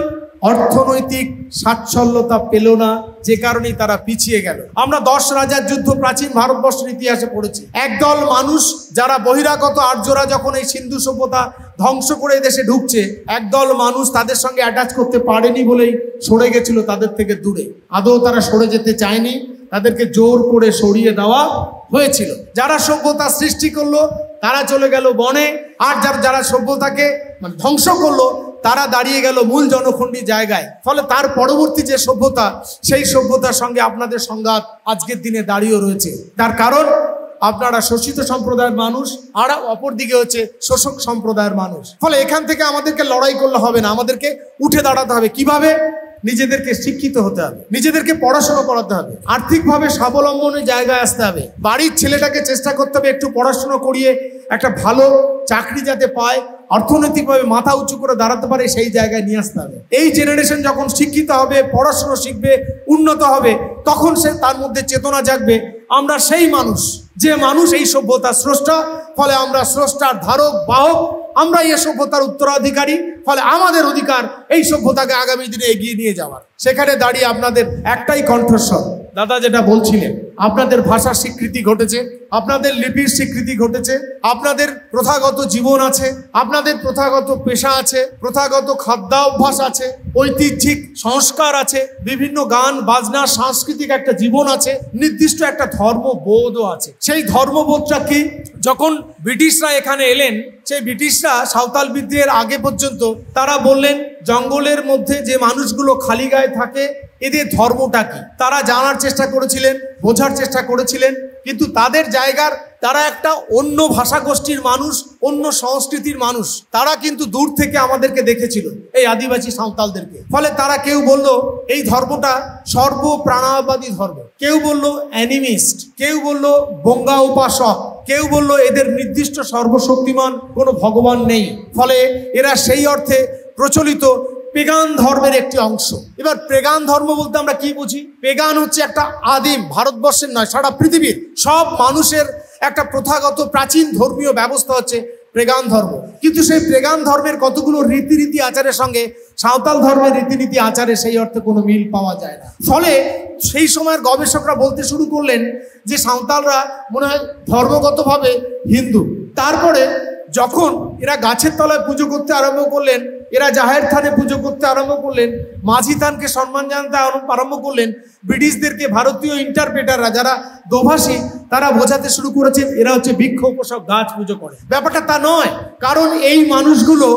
অর্থনৈতিক স্বাচ্ছল্যতা পেল না, যে কারণেই তারা পিছিয়ে গেল। আমরা দশ রাজার যুদ্ধ প্রাচীন ভারতবর্ষের ইতিহাসে পড়েছি। একদল মানুষ, যারা বহিরাগত আর্যরা যখন এই সিন্ধু সভ্যতা ধ্বংস করে দেশে ঢুকছে, একদল মানুষ তাদের সঙ্গে অ্যাটাচ করতে পারেনি বলেই সরে গেছিল তাদের থেকে দূরে। আদৌ তারা সরে যেতে চায়নি, তাদেরকে জোর করে সরিয়ে দেওয়া হয়েছিল। যারা সভ্যতা সৃষ্টি করলো, তারা চলে গেল বনে, আর যারা যারা সভ্যতাকে, মানে, ধ্বংস করলো, তারা দাঁড়িয়ে গেল মূল জনখণ্ডী জায়গায়। ফলে তার পরবর্তী যে সভ্যতা, সেই সভ্যতার সঙ্গে আপনাদের সংঘাত আজকের দিনে দাঁড়িয়েও রয়েছে। তার কারণ আপনারা শোষিত সম্প্রদায়ের মানুষ, আর অপর দিকে হচ্ছে শোষক সম্প্রদায়ের মানুষ। ফলে এখান থেকে আমাদেরকে লড়াই করলে হবে না, আমাদেরকে উঠে দাঁড়াতে হবে। কিভাবে? নিজেদেরকে শিক্ষিত হতে হবে, নিজেদেরকে পড়াশোনা করাতে হবে, আর্থিকভাবে স্বাবলম্বনের জায়গায় আসতে হবে। বাড়ির ছেলেটাকে চেষ্টা করতে হবে একটু পড়াশোনা করিয়ে একটা ভালো চাকরি যাতে পায়, অর্থনৈতিকভাবে মাথা উঁচু করে দাঁড়াতে পারে, সেই জায়গায় নিয়ে আসতে হবে। এই জেনারেশন যখন শিক্ষিত হবে, পড়াশোনা শিখবে, উন্নত হবে, তখন সে, তার মধ্যে চেতনা জাগবে, আমরা সেই মানুষ, যে মানুষ এই সভ্যতার স্রষ্টা। ফলে আমরা স্রষ্টার ধারক বাহক, আমরা এই সভ্যতার উত্তরাধিকারী। ফলে আমাদের অধিকার এই সভ্যতাকে আগামী দিনে এগিয়ে নিয়ে যাওয়ার। সেখানে দাঁড়িয়ে আপনাদের একটাই কণ্ঠস্বর, দাদা যেটা বলছিলেন, আপনাদের ভাষার স্বীকৃতি ঘটেছে, আপনাদের লিপির স্বীকৃতি ঘটেছে, আপনাদের প্রথাগত জীবন আছে, আপনাদের প্রথাগত পেশা আছে, প্রথাগত খাদ্যাভ্যাস আছে, ঐতিহ্যিক সংস্কার আছে, বিভিন্ন গান বাজনা, সাংস্কৃতিক একটা জীবন আছে, নির্দিষ্ট একটা ধর্মবোধও আছে। সেই ধর্মবোধটা কি? যখন ব্রিটিশরা এখানে এলেন, সেই ব্রিটিশরা সাঁওতাল বিদ্রোহের আগে পর্যন্ত তারা বললেন, জঙ্গলের মধ্যে যে মানুষগুলো খালি গায়ে থাকে, এদের ধর্মটা কি, তারা জানার চেষ্টা করেছিলেন, বোঝার চেষ্টা করেছিলেন। কিন্তু তাদের জায়গার, তারা একটা অন্য ভাষাগোষ্ঠীর মানুষ, অন্য সংস্কৃতির মানুষ, তারা কিন্তু দূর থেকে আমাদেরকে দেখেছিল, এই আদিবাসী সাঁওতালদেরকে। ফলে তারা কেউ বলল এই ধর্মটা সর্বপ্রাণাবাদী ধর্ম, কেউ বলল অ্যানিমিস্ট, কেউ বলল গঙ্গা উপাসক, কেউ বলল এদের নির্দিষ্ট সর্বশক্তিমান কোনো ভগবান নেই। ফলে এরা সেই অর্থে প্রচলিত পেগান ধর্মের একটি অংশ। এবার পেগান ধর্ম বলতে আমরা কি বুঝি? পেগান হচ্ছে একটা আদিম, ভারতবর্ষের নয়, সারা পৃথিবীর সব মানুষের একটা প্রথাগত প্রাচীন ধর্মীয় ব্যবস্থা হচ্ছে পেগান ধর্ম। কিন্তু সেই পেগান ধর্মের কতগুলো রীতিনীতি আচারের সঙ্গে সাঁওতাল ধর্মের রীতিনীতি আচারে সেই অর্থে কোনো মিল পাওয়া যায় না। ফলে সেই সময়ের গবেষকরা বলতে শুরু করলেন যে সাঁওতালরা মনে হয় ধর্মগতভাবে হিন্দু। তারপরে যখন এরা গাছের তলায় পুজো করতে আরম্ভ করলেন, এরা জাহের থানে পুজো করতে আরম্ভ করলেন, মাঝি থানকে সম্মান জানাতে আরম্ভ আরম্ভ করলেন, ব্রিটিশদেরকে ভারতীয় ইন্টারপ্রেটাররা, যারা দোভাষী, তারা বোঝাতে শুরু করেছেন এরা হচ্ছে বৃক্ষ উপাসক, গাছ পুজো করে। ব্যাপারটা তা নয়, কারণ এই মানুষগুলো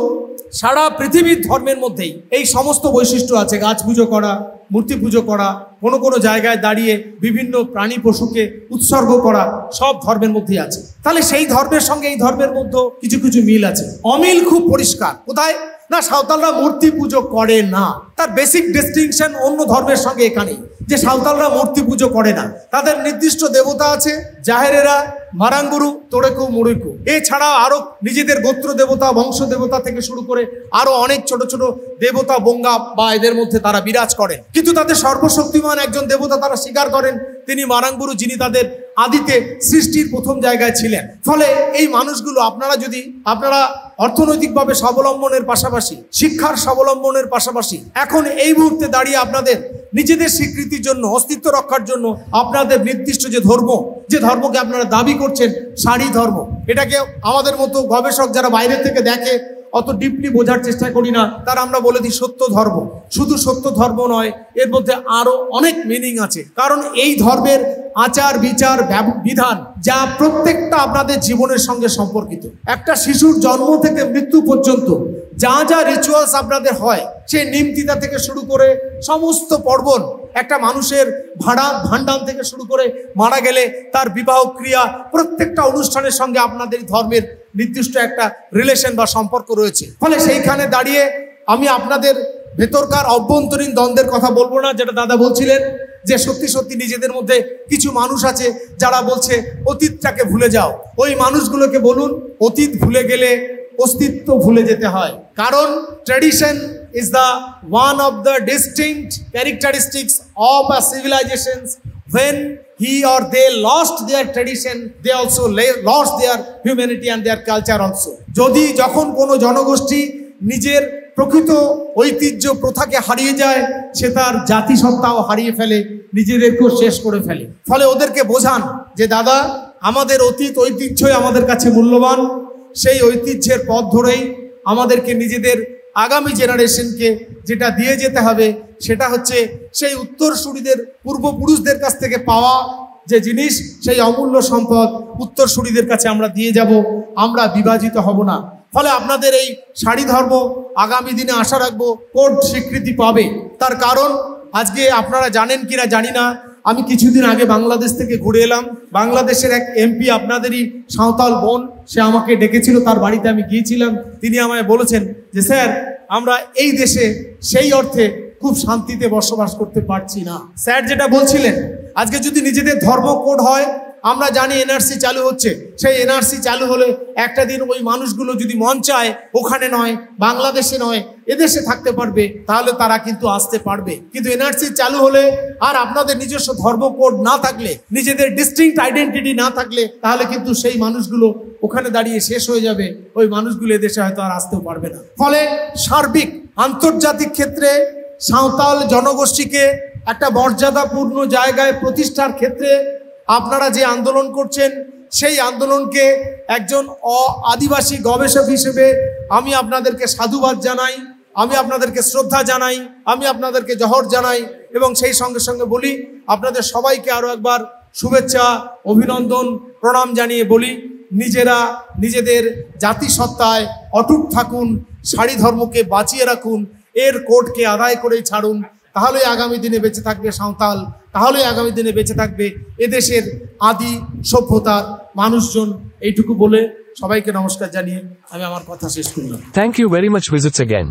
সারা পৃথিবীর ধর্মের মধ্যেই এই সমস্ত বৈশিষ্ট্য আছে। গাছ পুজো করা, মূর্তি পুজো করা, কোনো কোনো জায়গায় দাঁড়িয়ে বিভিন্ন প্রাণী পশুকে উৎসর্গ করা, সব ধর্মের মধ্যেই আছে। তাহলে সেই ধর্মের সঙ্গে এই ধর্মের মধ্যে কিছু কিছু মিল আছে। অমিল খুব পরিষ্কার। কোথায়? না, সাঁওতালরা মূর্তি পুজো করে না। তার বেসিক ডিস্টিংশন অন্য ধর্মের সঙ্গে এখানে, যে সাঁওতালরা মূর্তি পুজো করে না। তাদের নির্দিষ্ট দেবতা আছে, জাহেরেরা, মারাঙ্গুরু, তোড়েকু, মুড়ুইকু। এছাড়া আরো নিজেদের গোত্র দেবতা, বংশ দেবতা থেকে শুরু করে আরো অনেক ছোট ছোট দেবতা, বঙ্গা বা এদের মধ্যে তারা বিরাজ করেন। কিন্তু তাদের সর্বশক্তিমান একজন দেবতা তারা স্বীকার করেন, তিনি মারাঙ্গুরু, যিনি তাদের আদিতে সৃষ্টির প্রথম জায়গায় ছিলেন। ফলে এই মানুষগুলো, আপনারা যদি, আপনারা অর্থনৈতিকভাবে স্বাবলম্বনের পাশাপাশি, শিক্ষার স্বাবলম্বনের পাশাপাশি, এখন এই মুহূর্তে দাঁড়িয়ে আপনাদের নিজেদের স্বীকৃতির জন্য, অস্তিত্ব রক্ষার জন্য আপনাদের নির্দিষ্ট যে ধর্ম, যে ধর্মকে আপনারা দাবি করছেন সারি ধর্ম, এটাকে আমাদের মতো গবেষক যারা বাইরে থেকে দেখে, অত ডিপলি বোঝার চেষ্টা করি না, তারা আমরা বলে দিই সত্য ধর্ম। শুধু সত্য ধর্ম নয়, এর মধ্যে আরো অনেক মিনিং আছে। কারণ এই ধর্মের আচার বিচার, ব্যব- বিধান, যা প্রত্যেকটা আপনাদের জীবনের সঙ্গে সম্পর্কিত। একটা শিশুর জন্ম থেকে মৃত্যু পর্যন্ত যা যা রিচুয়ালস আপনাদের হয়, সেই নিমতিতা থেকে শুরু করে সমস্ত পার্বণ, একটা মানুষের ভাড়া ভাণ্ডান থেকে শুরু করে মারা গেলে তার বিবাহ ক্রিয়া, প্রত্যেকটা অনুষ্ঠানের সঙ্গে আপনাদের এই ধর্মের নির্দিষ্ট একটা রিলেশন বা সম্পর্ক রয়েছে। ফলে সেইখানে দাঁড়িয়ে আমি আপনাদের ভেতরকার অভ্যন্তরীণ দ্বন্দ্বের কথা বলবো না, যেটা দাদা বলছিলেন যে সত্যি সত্যি নিজেদের মধ্যে কিছু মানুষ আছে যারা বলছে অতীতটাকে ভুলে যাও। ওই মানুষগুলোকে বলুন, অতীত ভুলে গেলে অস্তিত্ব ভুলে যেতে হয়। কারণ tradition is the one of the distinct characteristics of a civilizations. When he or they lost their tradition, they also la- lost their humanity and their culture also. যদি, যখন কোনো জনগোষ্ঠী নিজের প্রকৃত ঐতিহ্য প্রথাকে হারিয়ে যায়, সে তার জাতিসত্তাও হারিয়ে ফেলে, নিজেদেরকেও শেষ করে ফেলে। ফলে ওদেরকে বোঝান যে দাদা, আমাদের অতীত ঐতিহ্যই আমাদের কাছে মূল্যবান। সেই ঐতিহ্যের পথ ধরেই আমাদেরকে নিজেদের আগামী জেনারেশনকে যেটা দিয়ে যেতে হবে, সেটা হচ্ছে সেই উত্তরসূরিদের, পূর্বপুরুষদের কাছ থেকে পাওয়া যে জিনিস, সেই অমূল্য সম্পদ উত্তরসূরিদের কাছে আমরা দিয়ে যাব। আমরা বিভাজিত হব না। ফলে আপনাদের এই শাড়ি ধর্ম আগামী দিনে আশা রাখবো কোড স্বীকৃতি পাবে। তার কারণ আজকে আপনারা জানেন কিনা জানি না, আমি কিছুদিন আগে বাংলাদেশ থেকে ঘুরে এলাম। বাংলাদেশের এক এমপি, আপনাদেরই সাঁওতাল বোন, সে আমাকে ডেকেছিল, তার বাড়িতে আমি গিয়েছিলাম। তিনি আমায় বলেছেন যে, "স্যার, আমরা এই দেশে সেই অর্থে খুব শান্তিতে বসবাস করতে পারছি না।" স্যার যেটা বলছিলেন, আজকে যদি নিজেদের ধর্ম কোড হয়, আমরা জানি এনআরসি চালু হচ্ছে, সেই এনআরসি চালু হলে একটা দিন ওই মানুষগুলো যদি মন চায় ওখানে নয়, বাংলাদেশে নয়, এদেশে থাকতে পারবে, তাহলে তারা কিন্তু আসতে পারবে। কিন্তু এনআরসি চালু হলে আর আপনাদের নিজস্ব ধর্ম কোড না থাকলে, নিজেদের ডিস্টিংক্ট আইডেন্টিটি না থাকলে, তাহলে কিন্তু সেই মানুষগুলো ওখানে দাঁড়িয়ে শেষ হয়ে যাবে। ওই মানুষগুলো এদেশে হয়তো আর আসতেও পারবে না। ফলে সার্বিক আন্তর্জাতিক ক্ষেত্রে সাঁওতাল জনগোষ্ঠীকে একটা মর্যাদাপূর্ণ জায়গায় প্রতিষ্ঠার ক্ষেত্রে আপনারা যে আন্দোলন করছেন, সেই আন্দোলনকে একজন অ- আদিবাসী গবেষক হিসেবে আমি আপনাদেরকে সাধুবাদ জানাই, আমি আপনাদেরকে শ্রদ্ধা জানাই, আমি আপনাদেরকে জহর জানাই। এবং সেই সঙ্গে সঙ্গে বলি, আপনাদের সবাইকে আরও একবার শুভেচ্ছা, অভিনন্দন, প্রণাম জানিয়ে বলি, নিজেরা নিজেদের জাতিসত্তায় অটুট থাকুন, শাড়ি ধর্মকে বাঁচিয়ে রাখুন, এর কোডকে আদায় করেই ছাড়ুন। তাহলেই আগামী দিনে বেঁচে থাকবে সাঁওতাল, তাহলেই আগামী দিনে বেঁচে থাকবে এদেশের আদি সভ্যতার মানুষজন। এইটুকু বলে সবাইকে নমস্কার জানিয়ে আমি আমার কথা শেষ করলাম। Thank you very much. Visits again.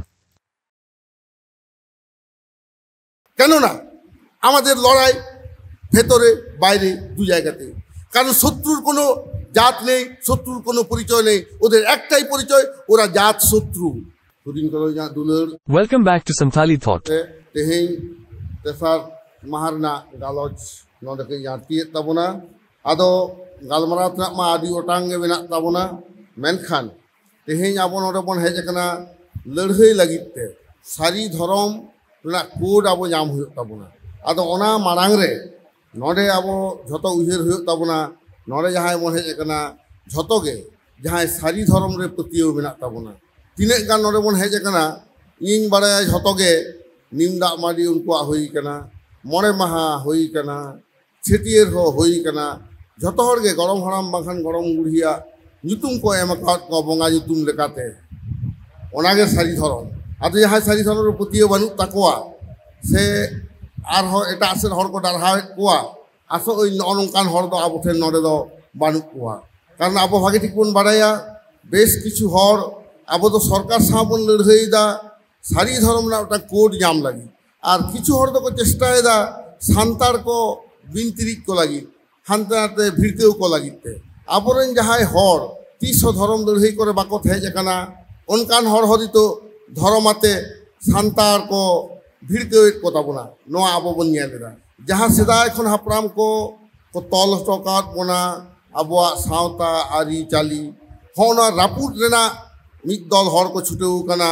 কেননা আমাদের লড়াই ভেতরে বাইরে দু জায়গাতে। কারণ শত্রুর কোনো জাত নেই, শত্রুর কোনো পরিচয় নেই। ওদের একটাই পরিচয়, ওরা জাত শত্রু। ᱦᱩᱰᱤᱧ ᱠᱚᱫᱚ ᱤᱧᱟᱹᱜ ᱫᱩᱞᱟᱹᱲ᱾ Welcome back to Santali Thought. ᱛᱮ ᱛᱮᱦᱮᱧ ᱛᱮᱥᱟᱨ ᱢᱟᱦᱟ ᱨᱮᱱᱟᱜ ᱜᱟᱞᱚᱪ ᱱᱚᱰᱮ ᱠᱚ ᱟᱬᱛᱤᱭᱮᱫ ᱛᱟᱵᱚᱱᱟ᱾ ᱟᱫᱚ ᱜᱟᱞᱢᱟᱨᱟᱣ ᱛᱮᱱᱟᱜ ᱢᱟ ᱟᱹᱰᱤ ᱜᱚᱴᱟᱝ ᱜᱮ ᱢᱮᱱᱟᱜ ᱛᱟᱵᱚᱱᱟ, ᱢᱮᱱᱠᱷᱟᱱ ᱛᱮᱦᱮᱧ ᱟᱵᱚ ᱱᱚᱰᱮ ᱵᱚᱱ ᱦᱮᱡ ᱟᱠᱟᱱᱟ ᱞᱟᱹᱲᱦᱟᱹᱭ ᱞᱟᱹᱜᱤᱫ ᱛᱮ᱾ ᱥᱟᱹᱨᱤ ᱫᱷᱚᱨᱚᱢ ᱨᱮᱱᱟᱜ ᱠᱳᱰ ᱟᱵᱚ ᱧᱟᱢ ᱦᱩᱭᱩᱜ ᱛᱟᱵᱚᱱᱟ᱾ ᱟᱫᱚ ᱚᱱᱟ ᱢᱟᱲᱟᱝ ᱨᱮ ᱱᱚᱰᱮ ᱟᱵᱚ ᱡᱷᱚᱛᱚ ᱩᱭᱦᱟᱹᱨ ᱦᱩᱭᱩᱜ ᱛᱟᱵᱚᱱᱟ, ᱱᱚᱰᱮ ᱡᱟᱦᱟᱸᱭ ᱵᱚᱱ ᱦᱮᱡ ᱟᱠᱟᱱᱟ ᱡᱷᱚᱛᱚ ᱜᱮ ᱡᱟᱦᱟᱸᱭ ᱥᱟᱹᱨᱤ ᱫᱷᱚᱨᱚᱢ ᱨᱮ ᱯᱟᱹᱛᱭᱟᱹᱣ ᱢᱮᱱᱟᱜ ᱛᱟᱵᱚᱱᱟ᱾ ᱛᱤᱱᱟᱹᱜ ᱜᱟᱱ ᱱᱚᱰᱮ ᱵᱚᱱ ᱦᱮᱡ ᱟᱠᱟᱱᱟ, ᱤᱧ ᱵᱟᱲᱟᱭᱟ ᱡᱷᱚᱛᱚ ᱜᱮ ᱱᱤᱢ ᱫᱟᱜ ᱢᱟᱹᱰᱤ ᱩᱱᱠᱩᱣᱟᱜ ᱦᱩᱭ ᱟᱠᱟᱱᱟ, ᱢᱚᱬᱮ ᱢᱟᱦᱟ ᱦᱩᱭ ᱟᱠᱟᱱᱟ, ᱪᱷᱟᱹᱴᱭᱟᱹᱨ ᱦᱚᱸ ᱦᱩᱭ ᱟᱠᱟᱱᱟ᱾ ᱡᱷᱚᱛᱚ ᱦᱚᱲ ᱜᱮ ᱜᱚᱲᱚᱢ ᱦᱟᱲᱟᱢ ᱵᱟᱝᱠᱷᱟᱱ ᱜᱚᱲᱚᱢ ᱵᱩᱲᱦᱤᱭᱟᱜ ᱧᱩᱛᱩᱢ ᱠᱚ ᱮᱢ ᱟᱠᱟᱫ ᱠᱚᱣᱟ ᱵᱚᱸᱜᱟ ᱧᱩᱛᱩᱢ ᱞᱮᱠᱟᱛᱮ᱾ ᱚᱱᱟᱜᱮ ᱥᱟᱹᱨᱤ ᱫᱷᱚᱨᱚᱢ᱾ ᱟᱫᱚ ᱡᱟᱦᱟᱸᱭ ᱥᱟᱹᱨᱤ ᱫᱷᱚᱨᱚᱢ ᱨᱮ ᱯᱟᱹᱛᱭᱟᱹᱣ ᱵᱟᱹᱱᱩᱜ ᱛᱟᱠᱚᱣᱟ, ᱥᱮ ᱟᱨᱦᱚᱸ ᱮᱴᱟᱜ ᱥᱮᱫ ᱦᱚᱲ ᱠᱚ ᱰᱟᱨᱦᱟᱣᱮᱫ ᱠᱚᱣᱟ, ᱟᱥᱚᱜ ᱟᱹᱧ ᱱᱚᱜᱼᱚ ᱱᱚᱝᱠᱟᱱ ᱦᱚᱲ ᱫᱚ ᱟᱵᱚ ᱴᱷᱮᱱ ᱱᱚᱰᱮ ᱫᱚ ᱵᱟᱹᱱᱩᱜ ᱠᱚᱣᱟ᱾ ᱠᱟᱨᱚᱱ ᱟᱵᱚ ᱵᱷᱟᱜᱮ ᱴᱷᱤᱠ ᱵᱚᱱ ᱵᱟᱲᱟᱭᱟ, ᱵᱮᱥ ᱠᱤᱪᱷᱩ ᱦᱚᱲ ᱟᱵᱚ ᱫᱚ ᱥᱚᱨᱠᱟᱨ ᱥᱟᱶ ᱵᱚᱱ ᱞᱟᱹᱲᱦᱟᱹᱭᱮᱫᱟ, ᱥᱟᱹᱨᱤ ᱫᱷᱚᱨᱚᱢ ᱨᱮᱱᱟᱜ ᱢᱤᱫᱴᱟᱝ ᱠᱳᱰ ᱧᱟᱢ ᱞᱟᱹᱜᱤᱫ᱾ ᱟᱨ ᱠᱤᱪᱷᱩ ᱦᱚᱲ ᱫᱚᱠᱚ ᱪᱮᱥᱴᱟᱭᱮᱫᱟ ᱥᱟᱱᱛᱟᱲ ᱠᱚ ᱵᱤᱱᱛᱤᱨᱤᱡ ᱠᱚ ᱞᱟᱹᱜᱤᱫ, ᱦᱟᱱᱛᱮ ᱱᱟᱛᱮ ᱵᱷᱤᱲᱠᱟᱹᱣ ᱠᱚ ᱞᱟᱹᱜᱤᱫ ᱛᱮ᱾ ᱟᱵᱚᱨᱮᱱ ᱡᱟᱦᱟᱸᱭ ᱦᱚᱲ ᱛᱤᱥ ᱦᱚᱸ ᱫᱷᱚᱨᱚᱢ ᱞᱟᱹᱲᱦᱟᱹᱭ ᱠᱚᱨᱮ ᱵᱟᱠᱚ ᱦᱮᱡ ᱟᱠᱟᱱᱟ, ᱚᱱᱠᱟᱱ ᱦᱚᱲ ᱦᱚᱸ ᱱᱤᱛᱚᱜ ᱫᱷᱚᱨᱚᱢ ᱟᱛᱮ ᱥᱟᱱᱛᱟᱲ ᱠᱚ ᱵᱷᱤᱲᱠᱟᱹᱣᱮᱫ ᱠᱚ ᱛᱟᱵᱚᱱᱟ᱾ ᱱᱚᱣᱟ ᱟᱵᱚ ᱵᱚᱱ ᱧᱮᱞ ᱮᱫᱟ᱾ ᱡᱟᱦᱟᱸ ᱥᱮᱫᱟᱭ ᱠᱷᱚᱱ ᱦᱟᱯᱲᱟᱢ ᱠᱚ ᱠᱚ ᱛᱚᱞ ᱦᱚᱴᱚ ᱟᱠᱟᱫ ᱵᱚᱱᱟ, ᱟᱵᱚᱣᱟᱜ ᱥᱟᱶᱛᱟ ᱟᱹᱨᱤᱪᱟᱹᱞᱤ, ᱦᱚᱸᱜᱼᱚ ᱱᱚᱣᱟ ᱨᱟᱹᱯᱩᱫ ᱨᱮᱱᱟᱜ ᱢᱤᱫ ᱫᱚᱞ ᱦᱚᱲ ᱠᱚ ᱪᱷᱩᱴᱟᱹᱣ ᱟᱠᱟᱱᱟ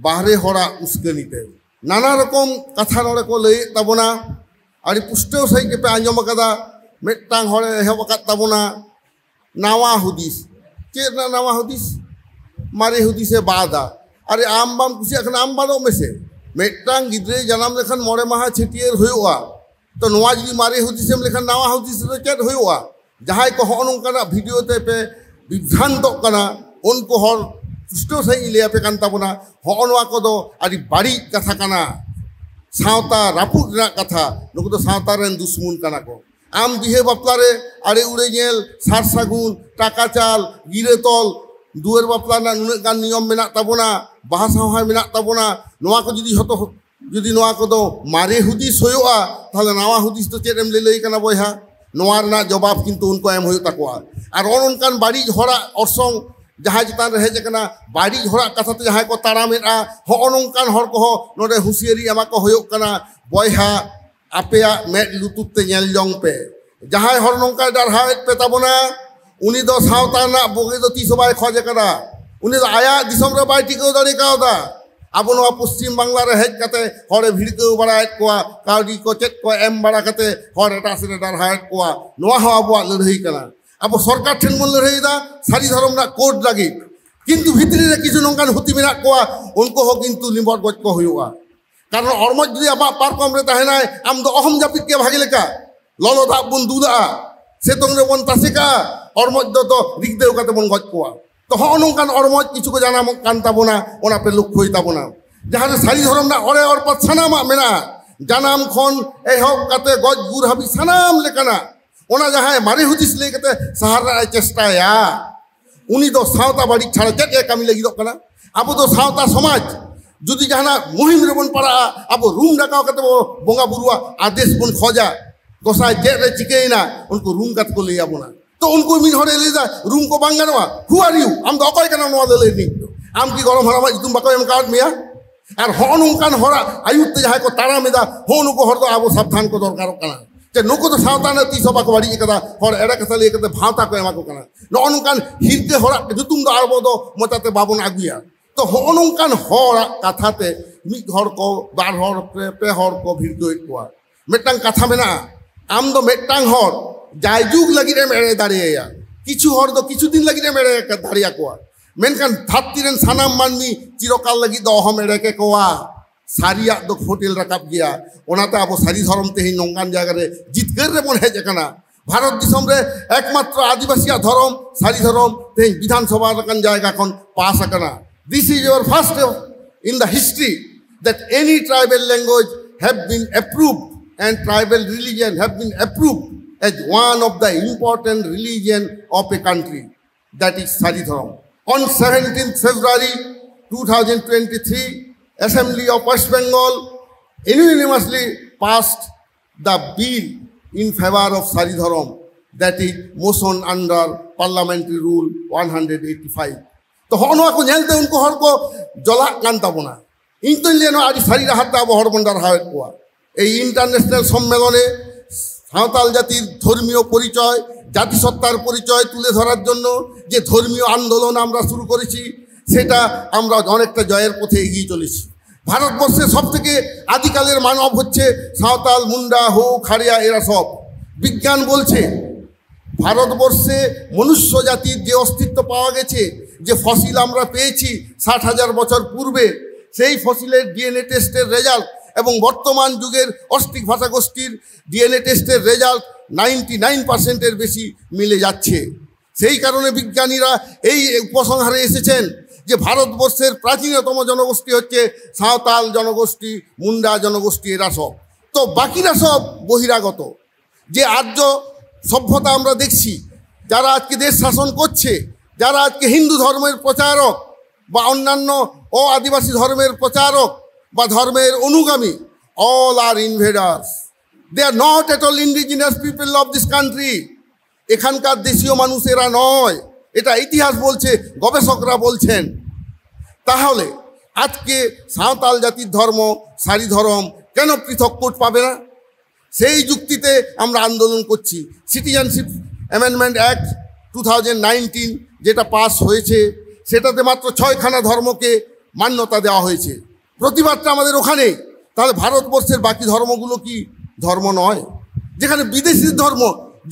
ᱵᱟᱦᱨᱮ ᱦᱚᱲᱟᱜ ᱩᱥᱠᱟᱹᱱᱤ ᱛᱮ᱾ ᱱᱟᱱᱟ ᱨᱚᱠᱚᱢ ᱠᱟᱛᱷᱟ ᱱᱚᱰᱮ ᱠᱚ ᱞᱟᱹᱭᱮᱫ ᱛᱟᱵᱚᱱᱟ, ᱟᱹᱰᱤ ᱯᱩᱥᱴᱟᱹᱣ ᱥᱟᱺᱦᱤᱡ ᱜᱮᱯᱮ ᱟᱸᱡᱚᱢ ᱟᱠᱟᱫᱟ᱾ ᱢᱤᱫᱴᱟᱝ ᱦᱚᱲᱮ ᱮᱦᱚᱵ ᱟᱠᱟᱫ ᱛᱟᱵᱚᱱᱟ ᱱᱟᱣᱟ ᱦᱩᱫᱤᱥ᱾ ᱪᱮᱫ ᱨᱮᱱᱟᱜ ᱱᱟᱣᱟ ᱦᱩᱫᱤᱥ? ᱢᱟᱨᱮ ᱦᱩᱫᱤᱥᱮ ᱵᱟᱫᱟ᱾ ᱟᱨᱮ, ᱟᱢ ᱵᱟᱢ ᱠᱩᱥᱤᱭᱟᱜ ᱠᱷᱟᱱ ᱟᱢ ᱵᱟᱫᱚᱜ ᱢᱮᱥᱮ᱾ ᱢᱤᱫᱴᱟᱝ ᱜᱤᱫᱽᱨᱟᱹᱭ ᱡᱟᱱᱟᱢ ᱞᱮᱠᱷᱟᱱ ᱢᱚᱬᱮ ᱢᱟᱦᱟ ᱪᱷᱟᱹᱴᱭᱟᱹᱨ ᱦᱩᱭᱩᱜᱼᱟ᱾ ᱛᱚ ᱱᱚᱣᱟ ᱡᱩᱫᱤ ᱢᱟᱨᱮ ᱦᱩᱫᱤᱥᱮᱢ ᱞᱮᱠᱷᱟᱱ ᱱᱟᱣᱟ ᱦᱩᱫᱤᱥ ᱨᱮ ᱪᱮᱫ ᱦᱩᱭᱩᱜᱼᱟ? ᱡᱟᱦᱟᱸᱭ ᱠᱚ ᱦᱚᱸᱜᱼᱚ ᱱᱚᱝᱠᱟᱱᱟᱜ ᱵᱷᱤᱰᱤᱭᱳ ᱛᱮ ᱯᱮ ᱵᱤᱵᱷᱨᱟᱱᱛᱚᱜ ᱠᱟᱱᱟ, ᱩᱱᱠᱩ ᱦᱚᱲ ᱯᱩᱥᱴᱟᱹᱣ ᱥᱟᱺᱦᱤᱡ ᱤᱧ ᱞᱟᱹᱭ ᱟᱯᱮ ᱠᱟᱱ ᱛᱟᱵᱚᱱᱟ, ᱦᱚᱸᱜᱼᱚ ᱱᱚᱣᱟ ᱠᱚᱫᱚ ᱟᱹᱰᱤ ᱵᱟᱹᱲᱤᱡ ᱠᱟᱛᱷᱟ ᱠᱟᱱᱟ᱾ ᱥᱟᱶᱛᱟ ᱨᱟᱹᱯᱩᱫ ᱨᱮᱱᱟᱜ ᱠᱟᱛᱷᱟ᱾ ᱱᱩᱠᱩ ᱫᱚ ᱥᱟᱶᱛᱟ ᱨᱮᱱ ᱫᱩᱥᱢᱚᱱ ᱠᱟᱱᱟ ᱠᱚ᱾ ᱟᱢ ᱵᱤᱦᱟᱹ ᱵᱟᱯᱞᱟ ᱨᱮ ᱟᱲᱮ ᱩᱲᱮ ᱧᱮᱞ, ᱥᱟᱨ ᱥᱟᱹᱜᱩᱱ, ᱴᱟᱠᱟ ᱪᱟᱞ, ᱜᱤᱨᱟᱹ ᱛᱚᱞ, ᱫᱩᱣᱟᱹᱨ ᱵᱟᱯᱞᱟ ᱨᱮᱱᱟᱜ ᱱᱩᱱᱟᱹᱜ ᱜᱟᱱ ᱱᱤᱭᱚᱢ ᱢᱮᱱᱟᱜ ᱛᱟᱵᱚᱱᱟ, ᱵᱟᱦᱟ ᱥᱟᱶᱦᱟᱭ ᱢᱮᱱᱟᱜ ᱛᱟᱵᱚᱱᱟ, ᱱᱚᱣᱟ ᱠᱚ ᱡᱩᱫᱤ ᱡᱷᱚᱛᱚ, ᱡᱩᱫᱤ ᱱᱚᱣᱟ ᱠᱚᱫᱚ ᱢᱟᱨᱮ ᱦᱩᱫᱤᱥ ᱦᱩᱭᱩᱜᱼᱟ, ᱛᱟᱦᱞᱮ ᱱᱟᱣᱟ ᱦᱩᱫᱤᱥ ᱫᱚ ᱪᱮᱫ ᱮᱢ ᱞᱟᱹᱞᱟᱹᱭ ᱠᱟᱱᱟ ᱵᱚᱭᱦᱟ? ᱱᱚᱣᱟ ᱨᱮᱱᱟᱜ ᱡᱚᱵᱟᱵ ᱠᱤᱱᱛᱩ ᱩᱱᱠᱩ ᱮᱢ ᱦᱩᱭᱩᱜ ᱛᱟᱠᱚᱣᱟ᱾ ᱟᱨ ᱱᱚᱜᱼᱚ ᱱᱚᱝᱠᱟᱱ ᱵᱟᱹᱲᱤᱡ ᱦᱚᱲᱟᱜ ᱚᱨᱥᱚᱝ ᱡᱟᱦᱟᱸᱭ ᱪᱮᱛᱟᱱ ᱨᱮ ᱦᱮᱡ ᱟᱠᱟᱱᱟ, ᱵᱟᱹᱲᱤᱡ ᱦᱚᱲᱟᱜ ᱠᱟᱛᱷᱟ ᱛᱮ ᱡᱟᱦᱟᱸᱭ ᱠᱚ ᱛᱟᱲᱟᱢᱮᱫᱼᱟ, ᱦᱚᱸᱜᱼᱚ ᱱᱚᱝᱠᱟᱱ ᱦᱚᱲ ᱠᱚᱦᱚᱸ ᱱᱚᱰᱮ ᱦᱩᱸᱥᱤᱭᱟᱹᱨᱤ ᱮᱢᱟ ᱠᱚ ᱦᱩᱭᱩᱜ ᱠᱟᱱᱟ᱾ ᱵᱚᱭᱦᱟ, ᱟᱯᱮᱭᱟᱜ ᱢᱮᱫ ᱞᱩᱛᱩᱨ ᱛᱮ ᱧᱮᱞ ᱡᱚᱝ ᱯᱮ᱾ ᱡᱟᱦᱟᱸᱭ ᱦᱚᱲ ᱱᱚᱝᱠᱟᱭ ᱰᱟᱨᱦᱟᱣᱮᱫ ᱯᱮ ᱛᱟᱵᱚᱱᱟ, ᱩᱱᱤ ᱫᱚ ᱥᱟᱶᱛᱟ ᱨᱮᱱᱟᱜ ᱵᱩᱜᱤ ᱫᱚ ᱛᱤᱥ ᱦᱚᱸ ᱵᱟᱭ ᱠᱷᱚᱡ ᱟᱠᱟᱫᱟ᱾ ᱩᱱᱤ ᱫᱚ ᱟᱭᱟᱜ ᱫᱤᱥᱚᱢ ᱨᱮ ᱵᱟᱭ ᱴᱤᱠᱟᱹᱣ ᱫᱟᱲᱮ ᱠᱟᱣᱫᱟ᱾ ᱟᱵᱚ ᱱᱚᱣᱟ ᱯᱚᱥᱪᱤᱢ ᱵᱟᱝᱞᱟ ᱨᱮ ᱦᱮᱡ ᱠᱟᱛᱮ ᱦᱚᱲᱮ ᱵᱷᱤᱲᱠᱟᱹᱣ ᱵᱟᱲᱟᱭᱮᱫ ᱠᱚᱣᱟ, ᱠᱟᱹᱣᱰᱤ ᱠᱚ ᱪᱮᱫ ᱠᱚ ᱮᱢ ᱵᱟᱲᱟ ᱠᱟᱛᱮ ᱦᱚᱲ ᱮᱴᱟᱜ ᱥᱮᱫ ᱮ ᱰᱟᱨᱦᱟᱣᱮᱫ ᱠᱚᱣᱟ᱾ ᱱᱚᱣᱟ ᱦᱚᱸ ᱟᱵᱚᱣᱟᱜ ᱞᱟᱹᱲᱦᱟᱹᱭ ᱠᱟᱱᱟ᱾ ᱟᱵᱚ ᱥᱚᱨᱠᱟᱨ ᱴᱷᱮᱱ ᱵᱚᱱ ᱞᱟᱹᱲᱦᱟᱹᱭᱮᱫᱟ ᱥᱟᱹᱨᱤ ᱫᱷᱚᱨᱚᱢ ᱨᱮᱱᱟᱜ ᱠᱳᱰ ᱞᱟᱹᱜᱤᱫ, ᱠᱤᱱᱛᱩ ᱵᱷᱤᱛᱨᱤ ᱨᱮ ᱠᱤᱪᱷᱩ ᱱᱚᱝᱠᱟᱱ ᱦᱩᱛᱤ ᱢᱮᱱᱟᱜ ᱠᱚᱣᱟ, ᱩᱱᱠᱩ ᱦᱚᱸ ᱠᱤᱱᱛᱩ ᱞᱤᱸᱵᱚᱲ ᱜᱚᱡ ᱠᱚ ᱦᱩᱭᱩᱜᱼᱟ᱾ ᱠᱟᱨᱚᱱ ᱦᱚᱲᱢᱚ ᱡᱩᱫᱤ ᱟᱢᱟᱜ ᱯᱟᱨᱠᱚᱢ ᱨᱮ ᱛᱟᱦᱮᱱᱟᱭ, ᱟᱢ ᱫᱚ ᱚᱦᱚᱢ ᱡᱟᱹᱯᱤᱫ ᱠᱮᱭᱟ ᱵᱷᱟᱜᱮ ᱞᱮᱠᱟ᱾ ᱞᱚᱞᱚ ᱫᱟᱜ ᱵᱚᱱ ᱫᱩᱞᱟᱜᱼᱟ, ᱥᱤᱛᱩᱝ ᱨᱮᱵᱚᱱ ᱛᱟᱥᱮ ᱠᱟᱜᱼᱟ, ᱚᱨᱢᱚᱡᱽ ᱫᱚ ᱫᱚ ᱨᱤᱠᱫᱟᱹᱣ ᱠᱟᱛᱮ ᱵᱚᱱ ᱜᱚᱡ ᱠᱚᱣᱟ᱾ ᱛᱚ ᱦᱚᱸᱜᱼᱚ ᱱᱚᱝᱠᱟᱱ ᱚᱨᱢᱚᱡᱽ ᱠᱤᱪᱷᱩ ᱠᱚ ᱡᱟᱱᱟᱢᱚᱜ ᱠᱟᱱ ᱛᱟᱵᱚᱱᱟ, ᱚᱱᱟ ᱯᱮ ᱞᱚᱠᱠᱷᱚᱭ ᱛᱟᱵᱚᱱᱟ᱾ ᱡᱟᱦᱟᱸ ᱨᱮ ᱥᱟᱹᱨᱤ ᱫᱷᱚᱨᱚᱢ ᱨᱮᱱᱟᱜ ᱚᱲᱮ ᱚᱨᱯᱟᱛ ᱥᱟᱱᱟᱢᱟᱜ ᱢᱮᱱᱟᱜᱼᱟ, ᱡᱟᱱᱟᱢ ᱠᱷᱚᱱ ᱮᱦᱚᱵ ᱠᱟᱛᱮ ᱜᱚᱡ ᱜᱩᱨ ᱦᱟᱹᱵᱤᱡ ᱥᱟᱱᱟᱢ ᱞᱮᱠᱟᱱᱟᱜ᱾ ᱚᱱᱟ ᱡᱟᱦᱟᱸᱭ ᱢᱟᱨᱮ ᱦᱩᱫᱤᱥ ᱞᱟᱹᱭ ᱠᱟᱛᱮ ᱥᱟᱦᱟᱨ ᱨᱮᱱᱟᱜ ᱮ ᱪᱮᱥᱴᱟᱭᱟ, ᱩᱱᱤ ᱫᱚ ᱥᱟᱶᱛᱟ ᱵᱟᱹᱲᱤᱡ ᱪᱷᱟᱲᱟ ᱪᱮᱫ ᱮ ᱠᱟᱹᱢᱤ ᱞᱟᱹᱜᱤᱫᱚᱜ ᱠᱟᱱᱟ? ᱟᱵᱚ ᱫᱚ ᱥᱟᱶᱛᱟ ᱥᱚᱢᱟᱡᱽ, ᱡᱩᱫᱤ ᱡᱟᱦᱟᱱᱟᱜ ᱢᱩᱦᱤᱢ ᱨᱮᱵᱚᱱ ᱯᱟᱲᱟᱜᱼᱟ, ᱟᱵᱚ ᱨᱩᱢ ᱰᱟᱠᱟᱣ ᱠᱟᱛᱮ ᱵᱚ ᱵᱚᱸᱜᱟ ᱵᱩᱨᱩᱣᱟᱜ ᱟᱫᱮᱥ ᱵᱚᱱ ᱠᱷᱚᱡᱟ᱾ ᱜᱚᱸᱥᱟᱭ ᱪᱮᱫ ᱨᱮ ᱪᱤᱠᱟᱹᱭᱮᱱᱟ, ᱩᱱᱠᱩ ᱨᱩᱢ ᱠᱟᱛᱮ ᱠᱚ ᱞᱟᱹᱭ ᱟᱵᱚᱱᱟ᱾ ᱛᱚ ᱩᱱᱠᱩ ᱢᱤᱫ ᱦᱚᱲᱮ ᱞᱟᱹᱭᱫᱟ, "ᱨᱩᱢ ᱠᱚ ᱵᱟᱝ ᱜᱟᱱᱚᱜᱼᱟ, who are you?" ᱟᱢ ᱫᱚ ᱚᱠᱚᱭ ᱠᱟᱱᱟᱢ ᱱᱚᱣᱟ ᱫᱚ ᱞᱟᱹᱭ ᱨᱤᱱᱤᱡ ᱫᱚ? ᱟᱢ ᱠᱤ ᱜᱚᱲᱚᱢ ᱦᱟᱲᱟᱢᱟᱜ ᱧᱩᱛᱩᱢ ᱵᱟᱠᱚ ᱮᱢ ᱠᱟᱣᱟᱫ ᱢᱮᱭᱟ? ᱟᱨ ᱦᱚᱸᱜᱼᱚ ᱱᱚᱝᱠᱟᱱ ᱦᱚᱲᱟᱜ ᱟᱹᱭᱩᱨ ᱛᱮ ᱡᱟᱦᱟᱸᱭ ᱠᱚ ᱛᱟᱲᱟᱢ ᱮᱫᱟ, ᱦᱚᱸᱜᱼᱚ ᱱᱩᱠᱩ ᱦᱚᱲ ᱫᱚ ᱟᱵᱚ ᱥᱟᱵᱫᱷᱟᱱ ᱠᱚ ᱫᱚᱨᱠᱟᱨᱚᱜ ᱠᱟᱱᱟ᱾ ᱡᱮ ᱱᱩᱠᱩ ᱫᱚ ᱥᱟᱶᱛᱟ ᱨᱮᱱᱟᱜ ᱛᱤᱥ ᱦᱚᱸ ᱵᱟᱠᱚ ᱵᱟᱹᱲᱤᱡ ᱟᱠᱟᱫᱟ, ᱦᱚᱲ ᱮᱲᱮ ᱠᱟᱛᱷᱟ ᱞᱟᱹᱭ ᱠᱟᱛᱮ ᱵᱷᱟᱶᱛᱟ ᱠᱚ ᱮᱢᱟ ᱠᱚ ᱠᱟᱱᱟ᱾ ᱱᱚᱜᱼᱚ ᱱᱚᱝᱠᱟᱱ ᱦᱤᱨᱠᱟᱹ ᱦᱚᱲᱟᱜ ᱧᱩᱛᱩᱢ ᱫᱚ ᱟᱵᱚ ᱫᱚ ᱢᱚᱪᱟᱛᱮ ᱵᱟᱵᱚᱱ ᱟᱹᱜᱩᱭᱟ᱾ ᱛᱚ ᱦᱚᱸᱜᱼᱚ ᱱᱚᱝᱠᱟᱱ ᱦᱚᱲᱟᱜ ᱠᱟᱛᱷᱟ ᱛᱮ ᱢᱤᱫ ᱦᱚᱲ ᱠᱚ, ᱵᱟᱨ ᱦᱚᱲ, ᱯᱮ, ᱯᱮ ᱦᱚᱲ ᱠᱚ ᱵᱷᱤᱲᱠᱟᱹᱣᱮᱫ ᱠᱚᱣᱟ᱾ ᱢᱤᱫᱴᱟᱝ ᱠᱟᱛᱷᱟ ᱢᱮᱱᱟᱜᱼᱟ, ᱟᱢ ᱫᱚ ᱢᱤᱫᱴᱟᱝ ᱦᱚᱲ ᱡᱟᱭᱡᱩᱜᱽ ᱞᱟᱹᱜᱤᱫ ᱮᱢ ᱮᱲᱮ ᱫᱟᱲᱮᱭᱟᱭᱟ, ᱠᱤᱪᱷᱩ ᱦᱚᱲ ᱫᱚ ᱠᱤᱪᱷᱩ ᱫᱤᱱ ᱞᱟᱹᱜᱤᱫ ᱮᱢ ᱮᱲᱮ ᱫᱟᱲᱮᱭᱟᱠᱚᱣᱟ, ᱢᱮᱱᱠᱷᱟᱱ ᱫᱷᱟᱹᱨᱛᱤ ᱨᱮᱱ ᱥᱟᱱᱟᱢ ᱢᱟᱹᱱᱢᱤ ᱪᱤᱨᱚᱠᱟᱞ ᱞᱟᱹᱜᱤᱫ ᱫᱚ ᱚᱦᱚᱢ ᱮᱲᱮ ᱠᱮᱠᱚᱣᱟ᱾ ᱥᱟᱹᱨᱤᱭᱟᱜ ᱫᱚ ᱯᱷᱳᱴᱮᱞ ᱨᱟᱠᱟᱵ ᱜᱮᱭᱟ᱾ ᱚᱱᱟᱛᱮ ᱟᱵᱚ ᱥᱟᱹᱨᱤ ᱫᱷᱚᱨᱚᱢ ᱛᱮᱦᱮᱧ ᱱᱚᱝᱠᱟᱱ ᱡᱟᱭᱜᱟ ᱨᱮ ᱡᱤᱛᱠᱟᱹᱨ ᱨᱮᱵᱚᱱ ᱦᱮᱡ ᱟᱠᱟᱱᱟ᱾ ᱵᱷᱟᱨᱚᱛ ᱫᱤᱥᱚᱢ ᱨᱮ ᱮᱠᱢᱟᱛᱨᱚ ᱟᱹᱫᱤᱵᱟᱹᱥᱤᱭᱟᱜ ᱫᱷᱚᱨᱚᱢ, ᱥᱟᱹᱨᱤ ᱫᱷᱚᱨᱚᱢ, ᱛᱮᱦᱮᱧ ᱵᱤᱫᱷᱟᱱ ᱥᱚᱵᱷᱟ ᱞᱮᱠᱟᱱ ᱡᱟᱭᱜᱟ ᱠᱷᱚᱱ ᱯᱟᱥ ᱟᱠᱟᱱᱟ᱾ This is your first step in the history that any tribal language have been approved and tribal religion have been approved as one of the important religion of a country, that is Sari Dhorom. On seventeenth February two thousand twenty-three, Assembly of West Bengal unanimously passed the bill in favor of Sari Dhorom, that is motion under Parliamentary Rule one hundred eighty-five. ᱛᱚ ᱦᱚᱸᱜᱼᱚ ᱱᱚᱣᱟ ᱠᱚ ᱧᱮᱞᱛᱮ ᱩᱱᱠᱩ ᱦᱚᱲ ᱠᱚ ᱡᱚᱞᱟᱜ ᱠᱟᱱ ᱛᱟᱵᱚᱱᱟ᱾ ᱤᱧ ᱛᱚᱧ ᱞᱟᱹᱭᱟ ᱱᱚᱣᱟ ᱟᱹᱰᱤ ᱥᱟᱹᱨᱤ ᱰᱟᱦᱟᱨ ᱛᱮ ᱟᱵᱚ ᱦᱚᱲ ᱵᱚᱱ ᱰᱟᱨᱦᱟᱣᱮᱫ ᱠᱚᱣᱟ᱾ ᱮᱭ international ᱥᱚᱢᱢᱮᱞᱚᱱᱮ ᱥᱟᱶᱛᱟᱞ ᱡᱟᱹᱛᱤ ᱫᱷᱚᱨᱢᱤᱭᱚ ᱯᱚᱨᱤᱪᱚᱭ, ᱡᱟᱹᱛᱤ ᱥᱚᱛᱛᱟᱨ ᱯᱚᱨᱤᱪᱚᱭ তুলে ধরার জন্য যে ধর্মীয় আন্দোলন আমরা শুরু করেছি, সেটা আমরা অনেকটা জয়ের পথে এগিয়ে চলেছি। ভারতবর্ষে সব থেকে আদিকালের মানব হচ্ছে সাঁওতাল, মুন্ডা, হো, খাড়িয়া, এরা সব। বিজ্ঞান বলছে ভারতবর্ষে মনুষ্য জাতির যে অস্তিত্ব পাওয়া গেছে, যে ফসিল আমরা পেয়েছি ষাট হাজার বছর পূর্বে, সেই ফসিলের ডিএনএ টেস্টের রেজাল্ট এবং বর্তমান যুগের অস্ট্রিক ভাষাগোষ্ঠীর ডিএনএ টেস্টের রেজাল্ট নাইনটি নাইন পার্সেন্টের বেশি মিলে যাচ্ছে। সেই কারণে বিজ্ঞানীরা এই উপসংহারে এসেছেন যে ভারতবর্ষের প্রাচীনতম জনগোষ্ঠী হচ্ছে সাঁওতাল জনগোষ্ঠী, মুন্ডা জনগোষ্ঠী, এরা সব। তো বাকিরা সব বহিরাগত। যে আর্য সভ্যতা আমরা দেখছি, যারা আজকে দেশ শাসন করছে, যারা আজকে হিন্দু ধর্মের প্রচারক বা অন্যান্য অ আদিবাসী ধর্মের প্রচারক বা ধর্মের অনুগামী, all are invaders. They are not at all indigenous people of this country. এখানকার দেশীয় মানুষ এরা নয়, এটা ইতিহাস বলছে, গবেষকরা বলছেন। তাহলে আজকে সাঁওতাল জাতির ধর্ম, সারি ধর্ম কেন পৃথক কোড পাবে না? সেই যুক্তিতে আমরা আন্দোলন করছি। Citizenship amendment act two thousand nineteen যেটা পাস হয়েছে, সেটাতে মাত্র ছয়খানা ধর্মকে মান্যতা দেওয়া হয়েছে। প্রতিবাদটা আমাদের ওখানেই। তাহলে ভারতবর্ষের বাকি ধর্মগুলো কি ধর্ম নয়? যেখানে বিদেশিদের ধর্ম,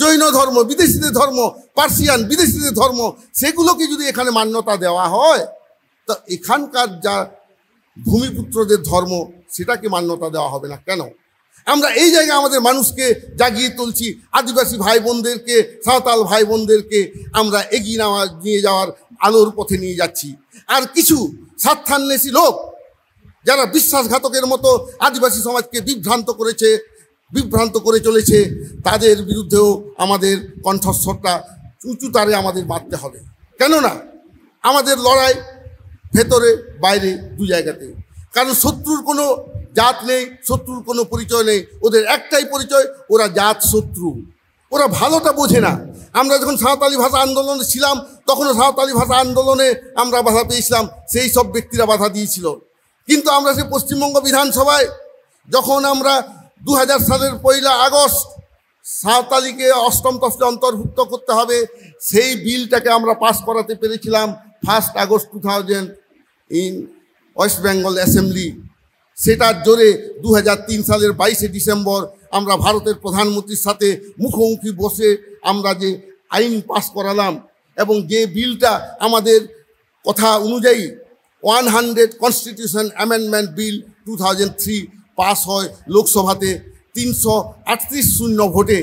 জৈন ধর্ম বিদেশিদের ধর্ম, পার্সিয়ান বিদেশিদের ধর্ম, সেগুলোকে যদি এখানে মান্যতা দেওয়া হয়, তা এখানকার যা ভূমিপুত্রদের ধর্ম, সেটাকে মান্যতা দেওয়া হবে না কেন? আমরা এই জায়গায় আমাদের মানুষকে জাগিয়ে তুলছি, আদিবাসী ভাই বোনদেরকে, সাঁওতাল ভাই বোনদেরকে আমরা এগিয়ে নেওয়া, নিয়ে যাওয়ার আলোর পথে নিয়ে যাচ্ছি। আর কিছু স্বার্থান্বেষী লোক, যারা বিশ্বাসঘাতকের মতো আদিবাসী সমাজকে বিভ্রান্ত করেছে, বিভ্রান্ত করে চলেছে, তাদের বিরুদ্ধেও আমাদের কণ্ঠস্বরটা উঁচু তারে আমাদের বাঁধতে হবে। কেননা আমাদের লড়াই ভেতরে বাইরে দু জায়গাতে। কারণ শত্রুর কোনো জাত নেই, শত্রুর কোনো পরিচয় নেই, ওদের একটাই পরিচয়, ওরা জাত শত্রু। ওরা ভালোটা বোঝে না। আমরা যখন সাঁওতালি ভাষা আন্দোলনে ছিলাম, তখনও সাঁওতালি ভাষা আন্দোলনে আমরা বাধা পেয়েছিলাম, সেই সব ব্যক্তিরা বাধা দিয়েছিল। কিন্তু আমরা সেই পশ্চিমবঙ্গ বিধানসভায় যখন আমরা দু হাজার সালের পয়লা আগস্ট সাঁওতালিকে অষ্টম তফসিলে অন্তর্ভুক্ত করতে হবে, সেই বিলটাকে আমরা পাস করাতে পেরেছিলাম first August two thousand in West Bengal assembly. সেটার জোরে দু হাজার তিন সালের বাইশে ডিসেম্বর আমরা ভারতের প্রধানমন্ত্রীর সাথে মুখোমুখি বসে আমরা যে আইন পাস করালাম এবং যে বিলটা আমাদের কথা অনুযায়ী one hundred constitution amendment bill two thousand three pass হয় লোকসভাতে তিনশো আটত্রিশ শূন্য ভোটে,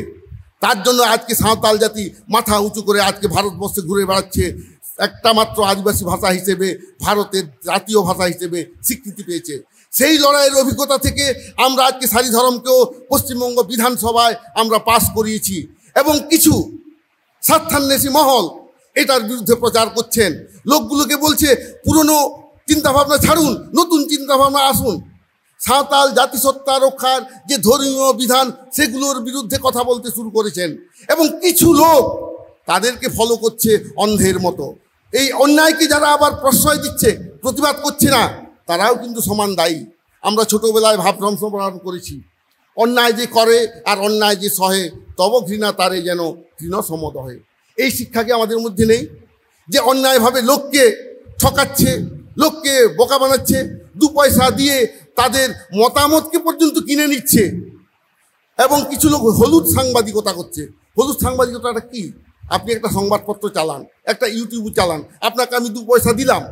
তার জন্য আজকে সাঁওতাল জাতি মাথা উঁচু করে আজকে ভারতবর্ষে ঘুরে বেড়াচ্ছে, একটা মাত্র আদিবাসী ভাষা হিসেবে ভারতের জাতীয় ভাষা হিসেবে স্বীকৃতি পেয়েছে। সেই লড়াইয়ের অভিজ্ঞতা থেকে আমরা আজকে সারি ধর্মকেও পশ্চিমবঙ্গ বিধানসভায় আমরা পাস করিয়েছি। এবং কিছু স্বার্থান্বেষী মহল এটার বিরুদ্ধে প্রচার করছেন, লোকগুলোকে বলছে, "পুরনো চিন্তাভাবনা ছাড়ুন, নতুন চিন্তাভাবনা আসুন।" সাঁওতাল জাতিসত্তা রক্ষার যে ধর্মীয় বিধান, সেগুলোর বিরুদ্ধে কথা বলতে শুরু করেছেন। এবং কিছু লোক তাদেরকে ফলো করছে অন্ধের মতো। এই অন্যায়কে যারা আবার প্রশ্রয় দিচ্ছে, প্রতিবাদ করছে না, তারাও কিন্তু সমান দায়ী। আমরা ছোটবেলায় ভাবভ্রংশ বরণ করেছি, "অন্যায় যে করে আর অন্যায় যে সহে, তব ঘৃণা তারে যেন তৃণ সমদহে।" এই শিক্ষা কি আমাদের মধ্যে নেই, যে অন্যায়ভাবে লোককে ঠকাচ্ছে, লোককে বোকা বানাচ্ছে, দু পয়সা দিয়ে তাদের মতামতকে পর্যন্ত কিনে নিচ্ছে? এবং কিছু লোক হলুদ সাংবাদিকতা করছে। হলুদ সাংবাদিকতাটা কি? আপনি একটা সংবাদপত্র চালান, একটা ইউটিউব চালান, আপনাকে আমি দু পয়সা দিলাম,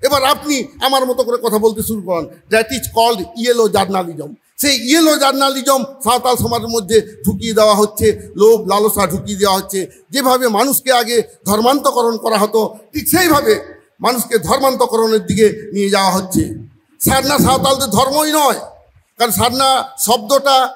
এবার আপনি আমার মতো করে কথা বলতে শুরু করেন, that is called yellow journalism। সেই ইয়েলো জার্নালিজম সাঁওতাল সমাজের মধ্যে ঢুকিয়ে দেওয়া হচ্ছে, লোভ লালসা ঢুকিয়ে দেওয়া হচ্ছে। যেভাবে মানুষকে আগে ধর্মান্তকরণ করা হতো, ঠিক সেইভাবে মানুষকে ধর্মান্তকরণের দিকে নিয়ে যাওয়া হচ্ছে। সারনা সাঁওতালদের ধর্মই নয়, কারণ সারনা শব্দটা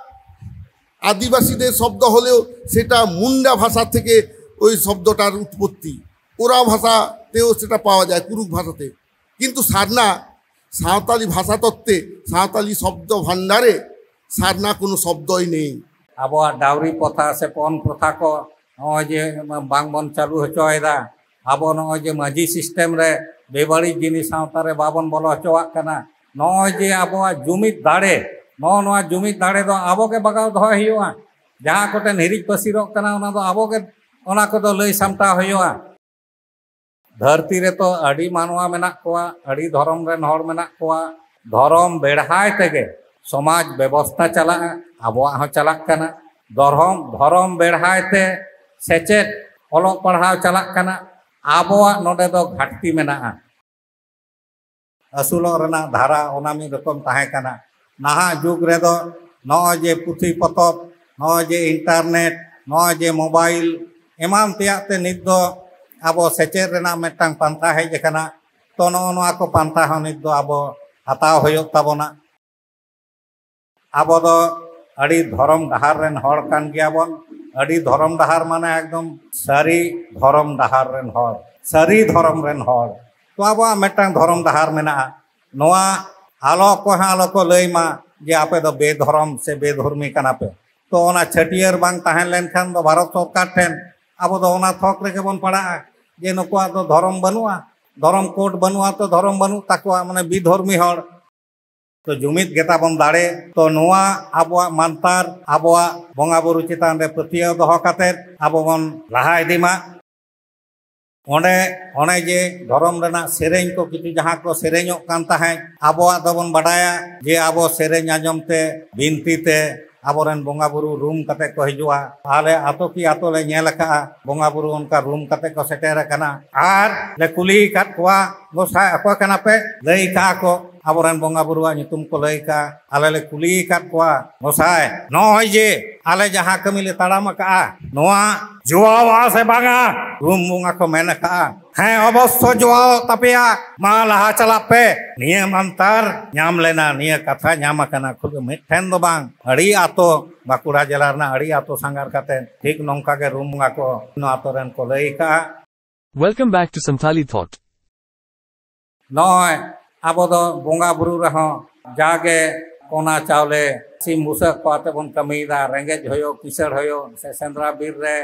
আদিবাসীদের শব্দ হলেও সেটা মুন্ডা ভাষা থেকে ওই শব্দটার উৎপত্তি। ওরা ভাষাতেও সেটা পাওয়া যায়, কুরুক ভাষাতে। কিন্তু সারনা সাঁওতালি ভাষাতত্ত্বে, সাঁওতালি শব্দ ভাণ্ডারে সারনা কোনো শব্দই নেই। ᱟᱵᱚᱣᱟᱜ ᱰᱟᱣᱨᱤ ᱯᱨᱚᱛᱷᱟ ᱥᱮ ᱯᱚᱱ ᱯᱨᱚᱛᱷᱟ ᱠᱚ ᱱᱚᱜᱼᱚᱭ ᱡᱮ ᱵᱟᱝ ᱵᱚᱱ ᱪᱟᱹᱞᱩ ᱦᱚᱪᱚᱭᱮᱫᱟ, ᱟᱵᱚ ᱱᱚᱜᱼᱚᱭ ᱡᱮ ᱢᱟᱹᱡᱷᱤ ᱥᱤᱥᱴᱮᱢ ᱨᱮ ᱵᱮᱵᱟᱹᱲᱤᱡ ᱡᱤᱱᱤᱥ ᱥᱟᱶᱛᱟ ᱨᱮ ᱵᱟᱵᱚᱱ ᱵᱚᱞᱚ ᱦᱚᱪᱚᱣᱟᱜ ᱠᱟᱱᱟ, ᱱᱚᱜᱼᱚᱭ ᱡᱮ ᱟᱵᱚᱣᱟᱜ ᱡᱩᱢᱤᱫ ᱫᱟᱲᱮ, ᱱᱚᱜᱼᱚ ᱱᱚᱣᱟ ᱡᱩᱢᱤᱫ ᱫᱟᱲᱮ ᱫᱚ ᱟᱵᱚ ᱜᱮ ᱵᱟᱜᱟᱣ ᱫᱚᱦᱚᱭ ᱦᱩᱭᱩᱜᱼᱟ᱾ ᱡᱟᱦᱟᱸ ᱠᱚᱴᱷᱮᱱ ᱦᱤᱨᱤᱡ ᱯᱟᱹᱥᱤᱨᱚᱜ ᱠᱟᱱᱟ, ᱚᱱᱟ ᱫᱚ ᱟᱵᱚ ᱜᱮ ᱚᱱᱟ ᱠᱚᱫᱚ ᱞᱟᱹᱭ ᱥᱟᱢᱴᱟᱣ ᱦᱩᱭᱩᱜᱼᱟ᱾ ᱫᱷᱟᱹᱨᱛᱤ ᱨᱮᱛᱚ ᱟᱹᱰᱤ ᱢᱟᱱᱣᱟ ᱢᱮᱱᱟᱜ ᱠᱚᱣᱟ, ᱟᱹᱰᱤ ᱫᱷᱚᱨᱚᱢ ᱨᱮᱱ ᱦᱚᱲ ᱢᱮᱱᱟᱜ ᱠᱚᱣᱟ᱾ ᱫᱷᱚᱨᱚᱢ ᱵᱮᱲᱦᱟᱭ ᱛᱮᱜᱮ ᱥᱚᱢᱟᱡᱽ ᱵᱮᱵᱚᱥᱛᱷᱟ ᱪᱟᱞᱟᱜᱼᱟ, ᱟᱵᱚᱣᱟᱜ ᱦᱚᱸ ᱪᱟᱞᱟᱜ ᱠᱟᱱᱟ᱾ ᱫᱷᱚᱨᱚᱢ, ᱫᱷᱚᱨᱚᱢ ᱵᱮᱲᱦᱟᱭ ᱛᱮ ᱥᱮᱪᱮᱫ, ᱚᱞᱚᱜ ᱯᱟᱲᱦᱟᱣ ᱪᱟᱞᱟᱜ ᱠᱟᱱᱟ, ᱟᱵᱚᱣᱟᱜ ᱱᱚᱰᱮ ᱫᱚ ᱜᱷᱟᱴᱛᱤ ᱢᱮᱱᱟᱜᱼᱟ᱾ ᱟᱹᱥᱩᱞᱚᱜ ᱨᱮᱱᱟᱜ ᱫᱷᱟᱨᱟ ᱚᱱᱟ ᱢᱤᱫ ᱨᱚᱠᱚᱢ ᱛᱟᱦᱮᱸ ᱠᱟᱱᱟ᱾ ᱱᱟᱦᱟᱜ ᱡᱩᱜᱽ ᱨᱮᱫᱚ ᱱᱚᱜᱼᱚᱭ ᱡᱮ ᱯᱩᱛᱷᱤ ᱯᱚᱛᱚᱵ, ᱱᱚᱜᱼᱚᱭ ᱡᱮ ᱤᱱᱴᱟᱨᱱᱮᱴ, ᱱᱚᱜᱼᱚᱭ ᱡᱮ ᱢᱳᱵᱟᱭᱤᱞ ᱮᱢᱟᱱ ᱛᱮᱭᱟᱜ ᱛᱮ ᱱᱤᱛ ᱫᱚ ᱟᱵᱚ ᱥᱮᱪᱮᱫ ᱨᱮᱱᱟᱜ ᱢᱤᱫᱴᱟᱝ ᱯᱟᱱᱛᱷᱟ ᱦᱮᱡ ᱟᱠᱟᱱᱟ᱾ ᱛᱚ ᱱᱚᱜᱼᱚ ᱱᱚᱣᱟ ᱠᱚ ᱯᱟᱱᱛᱷᱟ ᱦᱚᱸ ᱱᱤᱛ ᱫᱚ ᱟᱵᱚ ᱦᱟᱛᱟᱣ ᱦᱩᱭᱩᱜ ᱛᱟᱵᱚᱱᱟ᱾ ᱟᱵᱚ ᱫᱚ ᱟᱹᱰᱤ ᱫᱷᱚᱨᱚᱢ ᱰᱟᱦᱟᱨ ᱨᱮᱱ ᱦᱚᱲ ᱠᱟᱱ ᱜᱮᱭᱟᱵᱚᱱ᱾ ᱟᱹᱰᱤ ᱫᱷᱚᱨᱚᱢ ᱰᱟᱦᱟᱨ ᱢᱟᱱᱮ ᱮᱠᱫᱚᱢ ᱥᱟᱹᱨᱤ ᱫᱷᱚᱨᱚᱢ ᱰᱟᱦᱟᱨ ᱨᱮᱱ ᱦᱚᱲ, ᱥᱟᱹᱨᱤ ᱫᱷᱚᱨᱚᱢ ᱨᱮᱱ ᱦᱚᱲ᱾ ᱛᱚ ᱟᱵᱚᱣᱟᱜ ᱢᱤᱫᱴᱟᱝ ᱫᱷᱚᱨᱚᱢ ᱰᱟᱦᱟᱨ ᱢᱮᱱᱟᱜᱼᱟ᱾ ᱱᱚᱣᱟ ᱟᱞᱚ ᱚᱠᱚᱭ ᱦᱚᱸ ᱟᱞᱚ ᱠᱚ ᱞᱟᱹᱭ ᱢᱟ ᱡᱮ ᱟᱯᱮ ᱫᱚ ᱵᱮᱫᱷᱚᱨᱚᱢ ᱥᱮ ᱵᱮᱫᱷᱚᱨᱢᱤ ᱠᱟᱱᱟ ᱯᱮ᱾ ᱛᱚ ᱚᱱᱟ ᱪᱷᱟᱹᱴᱭᱟᱹᱨ ᱵᱟᱝ ᱛᱟᱦᱮᱸ ᱞᱮᱱᱠᱷᱟᱱ ᱫᱚ ᱵᱷᱟᱨᱚᱛ ᱥᱚᱨᱠᱟᱨ ᱴᱷᱮᱱ ᱟᱵᱚ ᱫᱚ ᱚᱱᱟ ᱛᱷᱚᱠ ᱨᱮᱜᱮ ᱵᱚᱱ ᱯᱟᱲᱟᱜᱼᱟ ᱡᱮ ᱱᱩᱠᱩᱣᱟᱜ ᱫᱚ ᱫᱷᱚᱨᱚᱢ ᱵᱟᱹᱱᱩᱜᱼᱟ, ᱫᱷᱚᱨᱚᱢ ᱠᱳᱰ ᱵᱟᱹᱱᱩᱜᱼᱟ, ᱛᱚ ᱫᱷᱚᱨᱚᱢ ᱵᱟᱹᱱᱩᱜ ᱛᱟᱠᱚᱣᱟ, ᱢᱟᱱᱮ ᱵᱤᱫᱷᱚᱨᱢᱤ ᱦᱚᱲ᱾ ᱛᱚ ᱡᱩᱢᱤᱫ ᱜᱮᱛᱟ ᱵᱚᱱ ᱫᱟᱲᱮ᱾ ᱛᱚ ᱱᱚᱣᱟ ᱟᱵᱚᱣᱟᱜ ᱢᱟᱱᱛᱟᱨ, ᱟᱵᱚᱣᱟᱜ ᱵᱚᱸᱜᱟ ᱵᱩᱨᱩ ᱪᱮᱛᱟᱱ ᱨᱮ ᱯᱟᱹᱛᱭᱟᱹᱣ ᱫᱚᱦᱚ ᱠᱟᱛᱮ ᱟᱵᱚ ᱵᱚᱱ ᱞᱟᱦᱟ ᱤᱫᱤ ᱢᱟ᱾ ᱚᱸᱰᱮ, ᱚᱱᱮ ᱡᱮ ᱫᱷᱚᱨᱚᱢ ᱨᱮᱱᱟᱜ ᱥᱮᱨᱮᱧ ᱠᱚ ᱠᱤᱪᱷᱩ ᱡᱟᱦᱟᱸ ᱠᱚ ᱥᱮᱨᱮᱧᱚᱜ ᱠᱟᱱ ᱛᱟᱦᱮᱸᱫ, ᱟᱵᱚᱣᱟᱜ ᱫᱚᱵᱚᱱ ᱵᱟᱰᱟᱭᱟ ᱡᱮ ᱟᱵᱚ ᱥᱮᱨᱮᱧ ᱟᱸᱡᱚᱢ ᱛᱮ, ᱵᱤᱱᱛᱤ ᱛᱮ ᱟᱵᱚᱨᱮᱱ ᱵᱚᱸᱜᱟ ᱵᱩᱨᱩ ᱨᱩᱢ ᱠᱟᱛᱮ ᱠᱚ ᱦᱤᱡᱩᱜᱼᱟ᱾ ᱟᱞᱮ ᱟᱛᱳ ᱠᱤ ᱟᱛᱳ ᱞᱮ ᱧᱮᱞ ᱟᱠᱟᱫᱼᱟ, ᱵᱚᱸᱜᱟ ᱵᱩᱨᱩ ᱚᱱᱠᱟ ᱨᱩᱢ ᱠᱟᱛᱮ ᱠᱚ ᱥᱮᱴᱮᱨ ᱟᱠᱟᱱᱟ᱾ ᱟᱨ ᱞᱮ ᱠᱩᱞᱤ ᱟᱠᱟᱫ ᱠᱚᱣᱟ, "ᱜᱚᱸᱥᱟᱭ ᱚᱠᱚᱭ ᱠᱟᱱᱟ ᱯᱮ?" ᱞᱟᱹᱭ ᱠᱟᱜᱼᱟ ᱠᱚ, ᱟᱵᱚᱨᱮᱱ ᱵᱚᱸᱜᱟ ᱵᱩᱨᱩᱣᱟᱜ ᱧᱩᱛᱩᱢ ᱠᱚ ᱞᱟᱹᱭ ᱠᱟᱜᱼᱟ᱾ ᱟᱞᱮ ᱞᱮ ᱠᱩᱞᱤ ᱟᱠᱟᱫ ᱠᱚᱣᱟ, "ᱜᱚᱸᱥᱟᱭ, ᱱᱚᱜᱼᱚᱭ ᱡᱮ ᱟᱞᱮ ᱡᱟᱦᱟᱸ ᱠᱟᱹᱢᱤ ᱞᱮ ᱛᱟᱲᱟᱢ ᱟᱠᱟᱫᱼᱟ, ᱱᱚᱣᱟ ᱡᱚᱣᱟᱣᱟ ᱥᱮ ᱵᱟᱝᱟ?" ᱨᱩᱢ ᱵᱚᱸᱜᱟ ᱠᱚ ᱢᱮᱱ ᱟᱠᱟᱫᱼᱟ, "ᱦᱮᱸ, ᱚᱵᱚᱥᱥᱚ ᱡᱚᱣᱟᱣ ᱛᱟᱯᱮᱭᱟ, ᱢᱟ ᱞᱟᱦᱟ ᱪᱟᱞᱟᱜ ᱯᱮ, ᱱᱤᱭᱟᱹ ᱢᱟᱱᱛᱟᱨ ᱧᱟᱢ ᱞᱮᱱᱟ, ᱱᱤᱭᱟᱹ ᱠᱟᱛᱷᱟ ᱧᱟᱢ ᱟᱠᱟᱱᱟ᱾" ᱠᱷᱩᱫ ᱢᱤᱫᱴᱷᱮᱱ ᱫᱚ ᱵᱟᱝ, ᱟᱹᱰᱤ ᱟᱛᱳ, ᱵᱟᱸᱠᱩᱲᱟ ᱡᱮᱞᱟ ᱨᱮᱱᱟᱜ ᱟᱹᱰᱤ ᱟᱛᱳ ᱥᱟᱸᱜᱷᱟᱨ ᱠᱟᱛᱮ ᱴᱷᱤᱠ ᱱᱚᱝᱠᱟ ᱜᱮ ᱨᱩᱢ ᱵᱚᱸᱜᱟ ᱠᱚ ᱱᱚᱣᱟ ᱟᱛᱳ ᱨᱮᱱ ᱠᱚ ᱞᱟᱹᱭ ᱟᱠᱟᱫᱼᱟ᱾ Welcome back to Santhali Thought. ᱱᱚᱜᱼᱚᱭ ᱟᱵᱚ ᱫᱚ ᱵᱚᱸᱜᱟ ᱵᱩᱨᱩ ᱨᱮᱦᱚᱸ ᱡᱟᱜᱮ ᱠᱚᱱᱟ ᱪᱟᱣᱞᱮ, ᱥᱤᱢ ᱵᱩᱥᱟᱹᱜ ᱠᱚ ᱟᱛᱮ ᱵᱚᱱ ᱠᱟᱹᱢᱤᱭᱮᱫᱟ᱾ ᱨᱮᱸᱜᱮᱡ ᱦᱩᱭᱩᱜ, ᱠᱤᱥᱟᱹᱬ ᱦᱩᱭᱩᱜ, ᱥᱮ ᱥᱮᱸᱫᱽᱨᱟ ᱵᱤᱨ ᱨᱮ,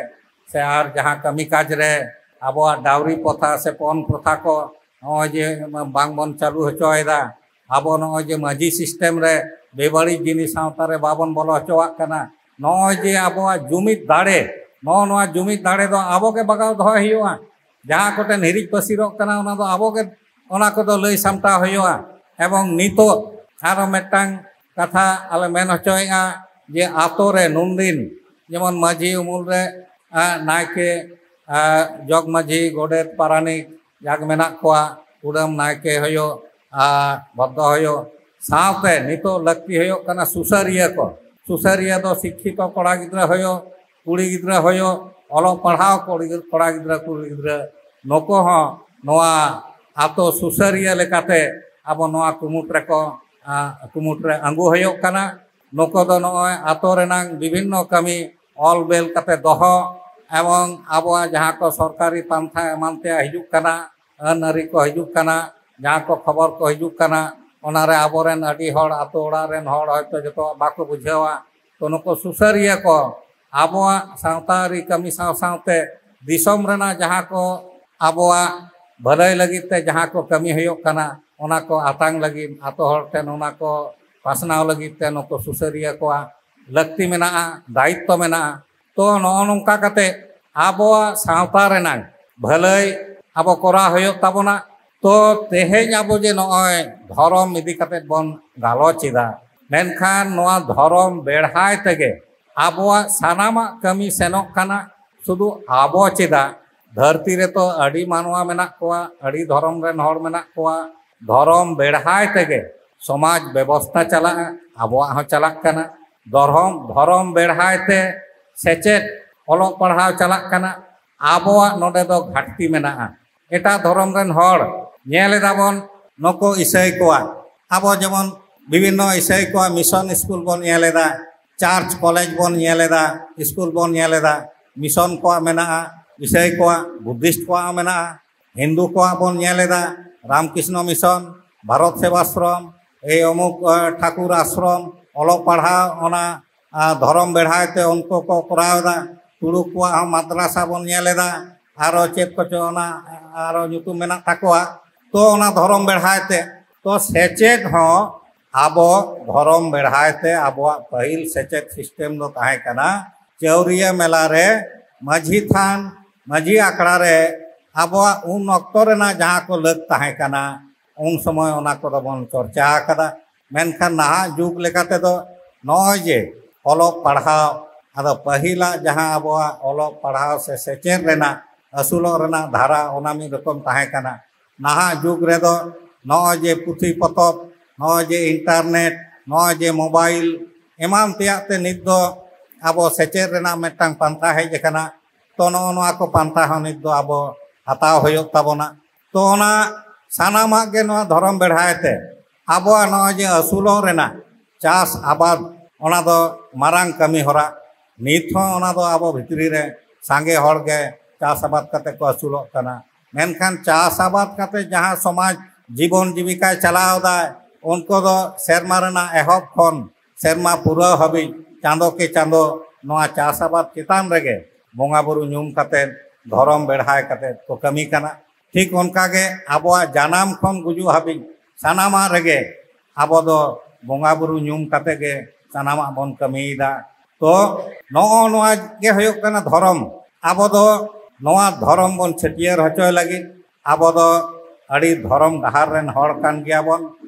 ᱥᱮ ᱟᱨ ᱡᱟᱦᱟᱸ ᱠᱟᱹᱢᱤ ᱠᱟᱡᱽ ᱨᱮ ᱟᱵᱚᱣᱟᱜ ᱰᱟᱣᱨᱤ ᱯᱨᱚᱛᱷᱟ ᱥᱮ ᱯᱚᱱ ᱯᱨᱚᱛᱷᱟ ᱠᱚ ᱱᱚᱜᱼᱚᱭ ᱡᱮ ᱵᱟᱝ ᱵᱚᱱ ᱪᱟᱹᱞᱩ ᱦᱚᱪᱚᱭᱮᱫᱟ᱾ ᱟᱵᱚ ᱱᱚᱜᱼᱚᱭ ᱡᱮ ᱢᱟᱹᱡᱷᱤ system ᱨᱮ ᱵᱮᱵᱟᱹᱲᱤᱡ ᱡᱤᱱᱤᱥ ᱥᱟᱶᱛᱟ ᱨᱮ ᱵᱟᱵᱚᱱ ᱵᱚᱞᱚ ᱦᱚᱪᱚᱣᱟᱜ ᱠᱟᱱᱟ᱾ ᱱᱚᱜᱼᱚᱭ ᱡᱮ ᱟᱵᱚᱣᱟᱜ ᱡᱩᱢᱤᱫ ᱫᱟᱲᱮ, ᱱᱚᱜᱼᱚ ᱱᱚᱣᱟ ᱡᱩᱢᱤᱫ ᱫᱟᱲᱮ ᱫᱚ ᱟᱵᱚ ᱜᱮ ᱵᱟᱜᱟᱣ ᱫᱚᱦᱚᱭ ᱦᱩᱭᱩᱜᱼᱟ᱾ ᱡᱟᱦᱟᱸ ᱠᱚᱴᱷᱮᱱ ᱦᱤᱨᱤᱡ ᱯᱟᱹᱥᱤᱨᱚᱜ ᱠᱟᱱᱟ, ᱚᱱᱟ ᱫᱚ ᱟᱵᱚ ᱜᱮ, ᱚᱱᱟ ᱠᱚᱫᱚ ᱞᱟᱹᱭ ᱥᱟᱢᱴᱟᱣ ᱦᱩᱭᱩᱜᱼᱟ᱾ ᱮᱵᱚᱝ ᱱᱤᱛᱚᱜ ᱟᱨᱚ ᱢᱤᱫᱴᱟᱝ ᱠᱟᱛᱷᱟ ᱟᱞᱮ ᱢᱮᱱ ᱦᱚᱪᱚᱭᱮᱫᱼᱟ ᱡᱮ ᱟᱛᱳ ᱨᱮ ᱱᱩᱱᱫᱤᱱ ᱡᱮᱢᱚᱱ ᱢᱟᱹᱡᱷᱤ ᱩᱢᱩᱞ ᱨᱮ, ᱟ, ᱱᱟᱭᱠᱮ, ᱟ, ᱡᱚᱜᱽ ᱢᱟᱹᱡᱷᱤ, ᱜᱚᱰᱮᱛ, ᱯᱟᱨᱟᱱᱤᱠ ᱡᱟᱜᱽ ᱢᱮᱱᱟᱜ ᱠᱚᱣᱟ, ᱠᱩᱰᱟᱹᱢ ᱱᱟᱭᱠᱮ ᱦᱩᱭᱩᱜ, ᱟ, ᱵᱷᱚᱫᱽᱫᱚ ᱦᱩᱭᱩᱜ, ᱥᱟᱶᱛᱮ ᱱᱤᱛᱚᱜ ᱞᱟᱹᱠᱛᱤ ᱦᱩᱭᱩᱜ ᱠᱟᱱᱟ ᱥᱩᱥᱟᱹᱨᱤᱭᱟᱹ ᱠᱚ᱾ ᱥᱩᱥᱟᱹᱨᱤᱭᱟᱹ ᱫᱚ ᱥᱤᱠᱠᱷᱤᱛᱚ ᱠᱚᱲᱟ ᱜᱤᱫᱽᱨᱟᱹ ᱦᱩᱭᱩᱜ, ᱠᱩᱲᱤ ᱜᱤᱫᱽᱨᱟᱹ ᱦᱩᱭᱩᱜ, ᱚᱞᱚᱜ ᱯᱟᱲᱦᱟᱣ ᱠᱩᱲᱤ ᱜᱤᱫᱽᱨᱟᱹ, ᱠᱚᱲᱟ ᱜᱤᱫᱽᱨᱟᱹ, ᱠᱩᱲᱤ ᱜᱤᱫᱽᱨᱟᱹ, ᱱᱩᱠᱩ ᱦᱚᱸ ᱱᱚᱣᱟ ᱟᱛᱳ ᱥᱩᱥᱟᱹᱨᱤᱭᱟᱹ ᱞᱮᱠᱟᱛᱮ ᱟᱵᱚ ᱱᱚᱣᱟ ᱠᱩᱢᱩᱴ ᱨᱮᱠᱚ, ᱟ, ᱠᱩᱢᱩᱴ ᱨᱮ ᱟᱹᱜᱩ ᱦᱩᱭᱩᱜ ᱠᱟᱱᱟ᱾ ᱱᱩᱠᱩ ᱫᱚ ᱱᱚᱜᱼᱚᱭ ᱟᱛᱳ ᱨᱮᱱᱟᱜ ᱵᱤᱵᱷᱤᱱᱱᱚ ᱠᱟᱹᱢᱤ ᱚᱞ ᱵᱮᱞ ᱠᱟᱛᱮ ᱫᱚᱦᱚ, ᱮᱵᱚᱝ ᱟᱵᱚᱣᱟᱜ ᱡᱟᱦᱟᱸ ᱠᱚ ᱥᱚᱨᱠᱟᱨᱤ ᱯᱟᱱᱛᱷᱟ ᱮᱢᱟᱱ ᱛᱮᱭᱟᱜ ᱦᱤᱡᱩᱜ ᱠᱟᱱᱟ, ᱟᱹᱱ ᱟᱹᱨᱤ ᱠᱚ ᱦᱤᱡᱩᱜ ᱠᱟᱱᱟ, ᱡᱟᱦᱟᱸ ᱠᱚ ᱠᱷᱚᱵᱚᱨ ᱠᱚ ᱦᱤᱡᱩᱜ ᱠᱟᱱᱟ, ᱚᱱᱟᱨᱮ ᱟᱵᱚᱨᱮᱱ ᱟᱹᱰᱤ ᱦᱚᱲ, ᱟᱛᱳ ᱚᱲᱟᱜ ᱨᱮᱱ ᱦᱚᱲ ᱦᱚᱭᱛᱳ ᱡᱚᱛᱚᱣᱟᱜ ᱵᱟᱠᱚ ᱵᱩᱡᱷᱟᱹᱣᱟ᱾ ᱛᱚ ᱱᱩᱠᱩ ᱥᱩᱥᱟᱹᱨᱤᱭᱟᱹ ᱠᱚ ᱟᱵᱚᱣᱟᱜ ᱥᱟᱶᱛᱟ ᱟᱹᱨᱤ ᱠᱟᱹᱢᱤ ᱥᱟᱶ ᱥᱟᱶᱛᱮ ᱫᱤᱥᱚᱢ ᱨᱮᱱᱟᱜ ᱡᱟᱦᱟᱸ ᱠᱚ ᱟᱵᱚᱣᱟᱜ ᱵᱷᱟᱹᱞᱟᱹᱭ ᱞᱟᱹᱜᱤᱫ ᱛᱮ ᱡᱟᱦᱟᱸ ᱠᱚ ᱠᱟᱹᱢᱤ ᱦᱩᱭᱩᱜ ᱠᱟᱱᱟ, ᱚᱱᱟ ᱠᱚ ᱟᱛᱟᱝ ᱞᱟᱹᱜᱤᱫ ᱟᱛᱳ ᱦᱚᱲ ᱴᱷᱮᱱ ᱚᱱᱟ ᱠᱚ ᱯᱟᱥᱱᱟᱣ ᱞᱟᱹᱜᱤᱫ ᱛᱮ ᱱᱩᱠᱩ ᱥᱩᱥᱟᱹᱨᱤᱭᱟᱹ ᱠᱚᱣᱟᱜ ᱞᱟᱹᱠᱛᱤ ᱢᱮᱱᱟᱜᱼᱟ, ᱫᱟᱭᱤᱛᱛᱚ ᱢᱮᱱᱟᱜᱼᱟ᱾ ᱛᱚ ᱱᱚᱜᱼᱚ ᱱᱚᱝᱠᱟ ᱠᱟᱛᱮ ᱟᱵᱚᱣᱟᱜ ᱥᱟᱶᱛᱟ ᱨᱮᱱᱟᱜ ᱵᱷᱟᱹᱞᱟᱹᱭ ᱟᱵᱚ ᱠᱚᱨᱟᱣ ᱦᱩᱭᱩᱜ ᱛᱟᱵᱚᱱᱟ᱾ ᱛᱚ ᱛᱮᱦᱮᱧ ᱟᱵᱚ ᱡᱮ ᱱᱚᱜᱼᱚᱭ ᱫᱷᱚᱨᱚᱢ ᱤᱫᱤ ᱠᱟᱛᱮ ᱵᱚᱱ ᱜᱟᱞᱚᱪ ᱮᱫᱟ, ᱢᱮᱱᱠᱷᱟᱱ ᱱᱚᱣᱟ ᱫᱷᱚᱨᱚᱢ ᱵᱮᱲᱦᱟᱭ ᱛᱮᱜᱮ ᱟᱵᱚᱣᱟᱜ ᱥᱟᱱᱟᱢᱟᱜ ᱠᱟᱹᱢᱤ ᱥᱮᱱᱚᱜ ᱠᱟᱱᱟ᱾ ᱥᱩᱫᱷᱩ ᱟᱵᱚ ᱪᱮᱫᱟᱜ, ᱫᱷᱟᱹᱨᱛᱤ ᱨᱮᱛᱚ ᱟᱹᱰᱤ ᱢᱟᱱᱣᱟ ᱢᱮᱱᱟᱜ ᱠᱚᱣᱟ, ᱟᱹᱰᱤ ᱫᱷᱚᱨᱚᱢ ᱨᱮᱱ ᱦᱚᱲ ᱢᱮᱱᱟᱜ ᱠᱚᱣᱟ᱾ ᱫᱷᱚᱨᱚᱢ ᱵᱮᱲᱦᱟᱭ ᱛᱮᱜᱮ ᱥᱚᱢᱟᱡᱽ ᱵᱮᱵᱚᱥᱛᱟ ᱪᱟᱞᱟᱜᱼᱟ, ᱟᱵᱚᱣᱟᱜ ᱦᱚᱸ ᱪᱟᱞᱟᱜ ᱠᱟᱱᱟ᱾ ᱫᱷᱚᱨᱚᱢ, ᱫᱷᱚᱨᱚᱢ ᱵᱮᱲᱦᱟᱭ ᱛᱮ ᱥᱮᱪᱮᱫ, ᱚᱞᱚᱜ ᱯᱟᱲᱦᱟᱣ ᱪᱟᱞᱟᱜ ᱠᱟᱱᱟ, ᱟᱵᱚᱣᱟᱜ ᱱᱚᱰᱮ ᱫᱚ ᱜᱷᱟᱴᱛᱤ ᱢᱮᱱᱟᱜᱼᱟ᱾ ᱮᱴᱟᱜ ᱫᱷᱚᱨᱚᱢ ᱨᱮᱱ ᱦᱚᱲ ᱧᱮᱞ ᱮᱫᱟ ᱵᱚᱱ, ᱱᱩᱠᱩ ᱤᱥᱟᱹᱭ ᱠᱚᱣᱟᱜ, ᱟᱵᱚ ᱡᱮᱢᱚᱱ ᱵᱤᱵᱷᱤᱱᱱᱚ ᱤᱥᱟᱹᱭ ᱠᱚᱣᱟᱜ ᱢᱤᱥᱚᱱ ᱥᱠᱩᱞ ᱵᱚᱱ ᱧᱮᱞ ᱮᱫᱟ, ᱪᱟᱨᱪ ᱠᱚᱞᱮᱡᱽ ᱵᱚᱱ ᱧᱮᱞ ᱮᱫᱟ, ᱥᱠᱩᱞ ᱵᱚᱱ ᱧᱮᱞ ᱮᱫᱟ, ᱢᱤᱥᱚᱱ ᱠᱚᱣᱟᱜ ᱢᱮᱱᱟᱜᱼᱟ, ᱤᱥᱟᱹᱭ ᱠᱚᱣᱟᱜ, ᱵᱩᱫᱽᱫᱷᱤᱥᱴ ᱠᱚᱣᱟᱜ ᱦᱚᱸ ᱢᱮᱱᱟᱜᱼᱟ, ᱦᱤᱱᱫᱩ ᱠᱚᱣᱟᱜ ᱵᱚᱱ ᱧᱮᱞ ᱮᱫᱟ, ᱨᱟᱢᱠᱨᱤᱥᱱᱚ ᱢᱤᱥᱚᱱ, ᱵᱷᱟᱨᱚᱛ ᱥᱮᱵᱟᱥᱨᱚᱢ, ᱮᱭ ᱚᱢᱩᱠ, ᱮ, ᱴᱷᱟᱠᱩᱨ ᱟᱥᱨᱚᱢ, ᱚᱞᱚᱜ ᱯᱟᱲᱦᱟᱣ ᱚᱱᱟ, ᱟ, ᱫᱷᱚᱨᱚᱢ ᱵᱮᱲᱦᱟᱭ ᱛᱮ ᱩᱱᱠᱩ ᱠᱚ ᱠᱚᱨᱟᱣ ᱮᱫᱟ᱾ ᱛᱩᱲᱩᱠ ᱠᱚᱣᱟᱜ ᱦᱚᱸ ᱢᱟᱫᱽᱨᱟᱥᱟ ᱵᱚᱱ ᱧᱮᱞ ᱮᱫᱟ, ᱟᱨᱚ ᱪᱮᱫ ᱠᱚᱪᱚ ᱚᱱᱟ, ᱟᱨᱚ ᱧᱩᱛᱩᱢ ᱢᱮᱱᱟᱜ ᱛᱟᱠᱚᱣᱟ᱾ ᱛᱚ ᱚᱱᱟ ᱫᱷᱚᱨᱚᱢ ᱵᱮᱲᱦᱟᱭ ᱛᱮ, ᱛᱚ ᱥᱮᱪᱮᱫ ᱦᱚᱸ ᱟᱵᱚ ᱫᱷᱚᱨᱚᱢ ᱵᱮᱲᱦᱟᱭ ᱛᱮ ᱟᱵᱚᱣᱟᱜ ᱯᱟᱹᱦᱤᱞ ᱥᱮᱪᱮᱫ ᱥᱤᱥᱴᱮᱢ ᱫᱚ ᱛᱟᱦᱮᱸ ᱠᱟᱱᱟ ᱪᱟᱹᱣᱨᱤᱭᱟᱹ ᱢᱮᱞᱟ ᱨᱮ ᱢᱟᱹᱡᱷᱤ ᱛᱷᱟᱱ, ᱢᱟᱹᱡᱷᱤ ᱟᱠᱷᱲᱟ ᱨᱮ ᱟᱵᱚᱣᱟᱜ ᱩᱱ ᱚᱠᱛᱚ ᱨᱮᱱᱟᱜ ᱡᱟᱦᱟᱸ ᱠᱚ ᱞᱟᱹᱠ ᱛᱟᱦᱮᱸ ᱠᱟᱱᱟ, ᱩᱱ ᱥᱚᱢᱚᱭ ᱚᱱᱟ ᱠᱚᱫᱚ ᱵᱚᱱ ᱪᱚᱨᱪᱟ ᱟᱠᱟᱫᱟ᱾ ᱢᱮᱱᱠᱷᱟᱱ ᱱᱟᱦᱟᱜ ᱡᱩᱜᱽ ᱞᱮᱠᱟ ᱛᱮᱫᱚ ᱱᱚᱜᱼᱚᱭ ᱡᱮ ᱚᱞᱚᱜ ᱯᱟᱲᱦᱟᱣ, ᱟᱫᱚ ᱯᱟᱹᱦᱤᱞᱟᱜ ᱡᱟᱦᱟᱸ ᱟᱵᱚᱣᱟᱜ ᱚᱞᱚᱜ ᱯᱟᱲᱦᱟᱣ ᱥᱮ ᱥᱮᱪᱮᱫ ᱨᱮᱱᱟᱜ ᱟᱹᱥᱩᱞᱚᱜ ᱨᱮᱱᱟᱜ ᱫᱷᱟᱨᱟ, ᱚᱱᱟ ᱢᱤᱫ ᱨᱚᱠᱚᱢ ᱛᱟᱦᱮᱸ ᱠᱟᱱᱟ᱾ ᱱᱟᱦᱟᱜ ᱡᱩᱜᱽ ᱨᱮᱫᱚ ᱱᱚᱜᱼᱚᱭ ᱡᱮ ᱯᱩᱛᱷᱤ ᱯᱚᱛᱚᱵ, ᱱᱚᱜᱼᱚᱭ ᱡᱮ ᱤᱱᱴᱟᱨᱱᱮᱴ, ᱱᱚᱜᱼᱚᱭ ᱡᱮ ᱢᱳᱵᱟᱭᱤᱞ ᱮᱢᱟᱱ ᱛᱮᱭᱟᱜ ᱛᱮ ᱱᱤᱛ ᱫᱚ ᱟᱵᱚ ᱥᱮᱪᱮᱫ ᱨᱮᱱᱟᱜ ᱢᱤᱫᱴᱟᱝ ᱯᱟᱱᱛᱷᱟ ᱦᱮᱡ ᱟᱠᱟᱱᱟ᱾ ᱛᱚ ᱱᱚᱜᱼᱚ ᱱᱚᱣᱟ ᱠᱚ ᱯᱟᱱᱛᱷᱟ ᱦᱚᱸ ᱱᱤᱛ ᱫᱚ ᱟᱵᱚ ᱦᱟᱛᱟᱣ ᱦᱩᱭᱩᱜ ᱛᱟᱵᱚᱱᱟ᱾ ᱛᱚ ᱚᱱᱟ ᱥᱟᱱᱟᱢᱟᱜ ᱜᱮ ᱱᱚᱣᱟ ᱫᱷᱚᱨᱚᱢ ᱵᱮᱲᱦᱟᱭ ᱛᱮ ᱟᱵᱚᱣᱟᱜ ᱱᱚᱜᱼᱚᱭ ᱡᱮ ᱟᱹᱥᱩᱞᱚᱜ ᱨᱮᱱᱟᱜ ᱪᱟᱥ ᱟᱵᱟᱫ, ᱚᱱᱟ ᱫᱚ ᱢᱟᱨᱟᱝ ᱠᱟᱹᱢᱤ ᱦᱚᱨᱟ᱾ ᱱᱤᱛ ᱦᱚᱸ ᱚᱱᱟ ᱫᱚ ᱟᱵᱚ ᱵᱷᱤᱛᱨᱤ ᱨᱮ ᱥᱟᱸᱜᱮ ᱦᱚᱲ ᱜᱮ ᱪᱟᱥ ᱟᱵᱟᱫ ᱠᱟᱛᱮ ᱠᱚ ᱟᱹᱥᱩᱞᱚᱜ ᱠᱟᱱᱟ᱾ ᱢᱮᱱᱠᱷᱟᱱ ᱪᱟᱥ ᱟᱵᱟᱫ ᱠᱟᱛᱮ ᱡᱟᱦᱟᱸ ᱥᱚᱢᱟᱡᱽ ᱡᱤᱵᱚᱱ ᱡᱤᱵᱤᱠᱟᱭ ᱪᱟᱞᱟᱣ ᱫᱟᱭ, ᱩᱱᱠᱩ ᱫᱚ ᱥᱮᱨᱢᱟ ᱨᱮᱱᱟᱜ ᱮᱦᱚᱵ ᱠᱷᱚᱱ ᱥᱮᱨᱢᱟ ᱯᱩᱨᱟᱹᱣ ᱦᱟᱹᱵᱤᱡ ᱪᱟᱸᱫᱚ ᱠᱮ ᱪᱟᱸᱫᱚ ᱱᱚᱣᱟ ᱪᱟᱥ ᱟᱵᱟᱫ ᱪᱮᱛᱟᱱ ᱨᱮᱜᱮ ᱵᱚᱸᱜᱟ ᱵᱩᱨᱩ ᱧᱩᱢ ᱠᱟᱛᱮ, ᱫᱷᱚᱨᱚᱢ ᱵᱮᱲᱦᱟᱭ ᱠᱟᱛᱮ ᱠᱚ ᱠᱟᱹᱢᱤ ᱠᱟᱱᱟ᱾ ᱴᱷᱤᱠ ᱚᱱᱠᱟ ᱜᱮ ᱟᱵᱚᱣᱟᱜ ᱡᱟᱱᱟᱢ ᱠᱷᱚᱱ ᱜᱩᱡᱩᱜ ᱦᱟᱹᱵᱤᱡ ᱥᱟᱱᱟᱢᱟᱜ ᱨᱮᱜᱮ ᱟᱵᱚ ᱫᱚ ᱵᱚᱸᱜᱟ ᱵᱩᱨᱩ ᱧᱩᱢ ᱠᱟᱛᱮ ᱜᱮ ᱥᱟᱱᱟᱢᱟᱜ ᱵᱚᱱ ᱠᱟᱹᱢᱤᱭᱮᱫᱟ᱾ ᱛᱚ ᱱᱚᱜᱼᱚ ᱱᱚᱣᱟ ᱜᱮ ᱦᱩᱭᱩᱜ ᱠᱟᱱᱟ ᱫᱷᱚᱨᱚᱢ᱾ ᱟᱵᱚ ᱫᱚ ᱱᱚᱣᱟ ᱫᱷᱚᱨᱚᱢ ᱵᱚᱱ ᱪᱷᱟᱹᱴᱭᱟᱹᱨ ᱦᱚᱪᱚᱭ ᱞᱟᱹᱜᱤᱫ ᱟᱵᱚ ᱫᱚ ᱟᱹᱰᱤ ᱫᱷᱚᱨᱚᱢ ᱰᱟᱦᱟᱨ ᱨᱮᱱ ᱦᱚᱲ ᱠᱟᱱ ᱜᱮᱭᱟ ᱵᱚᱱ᱾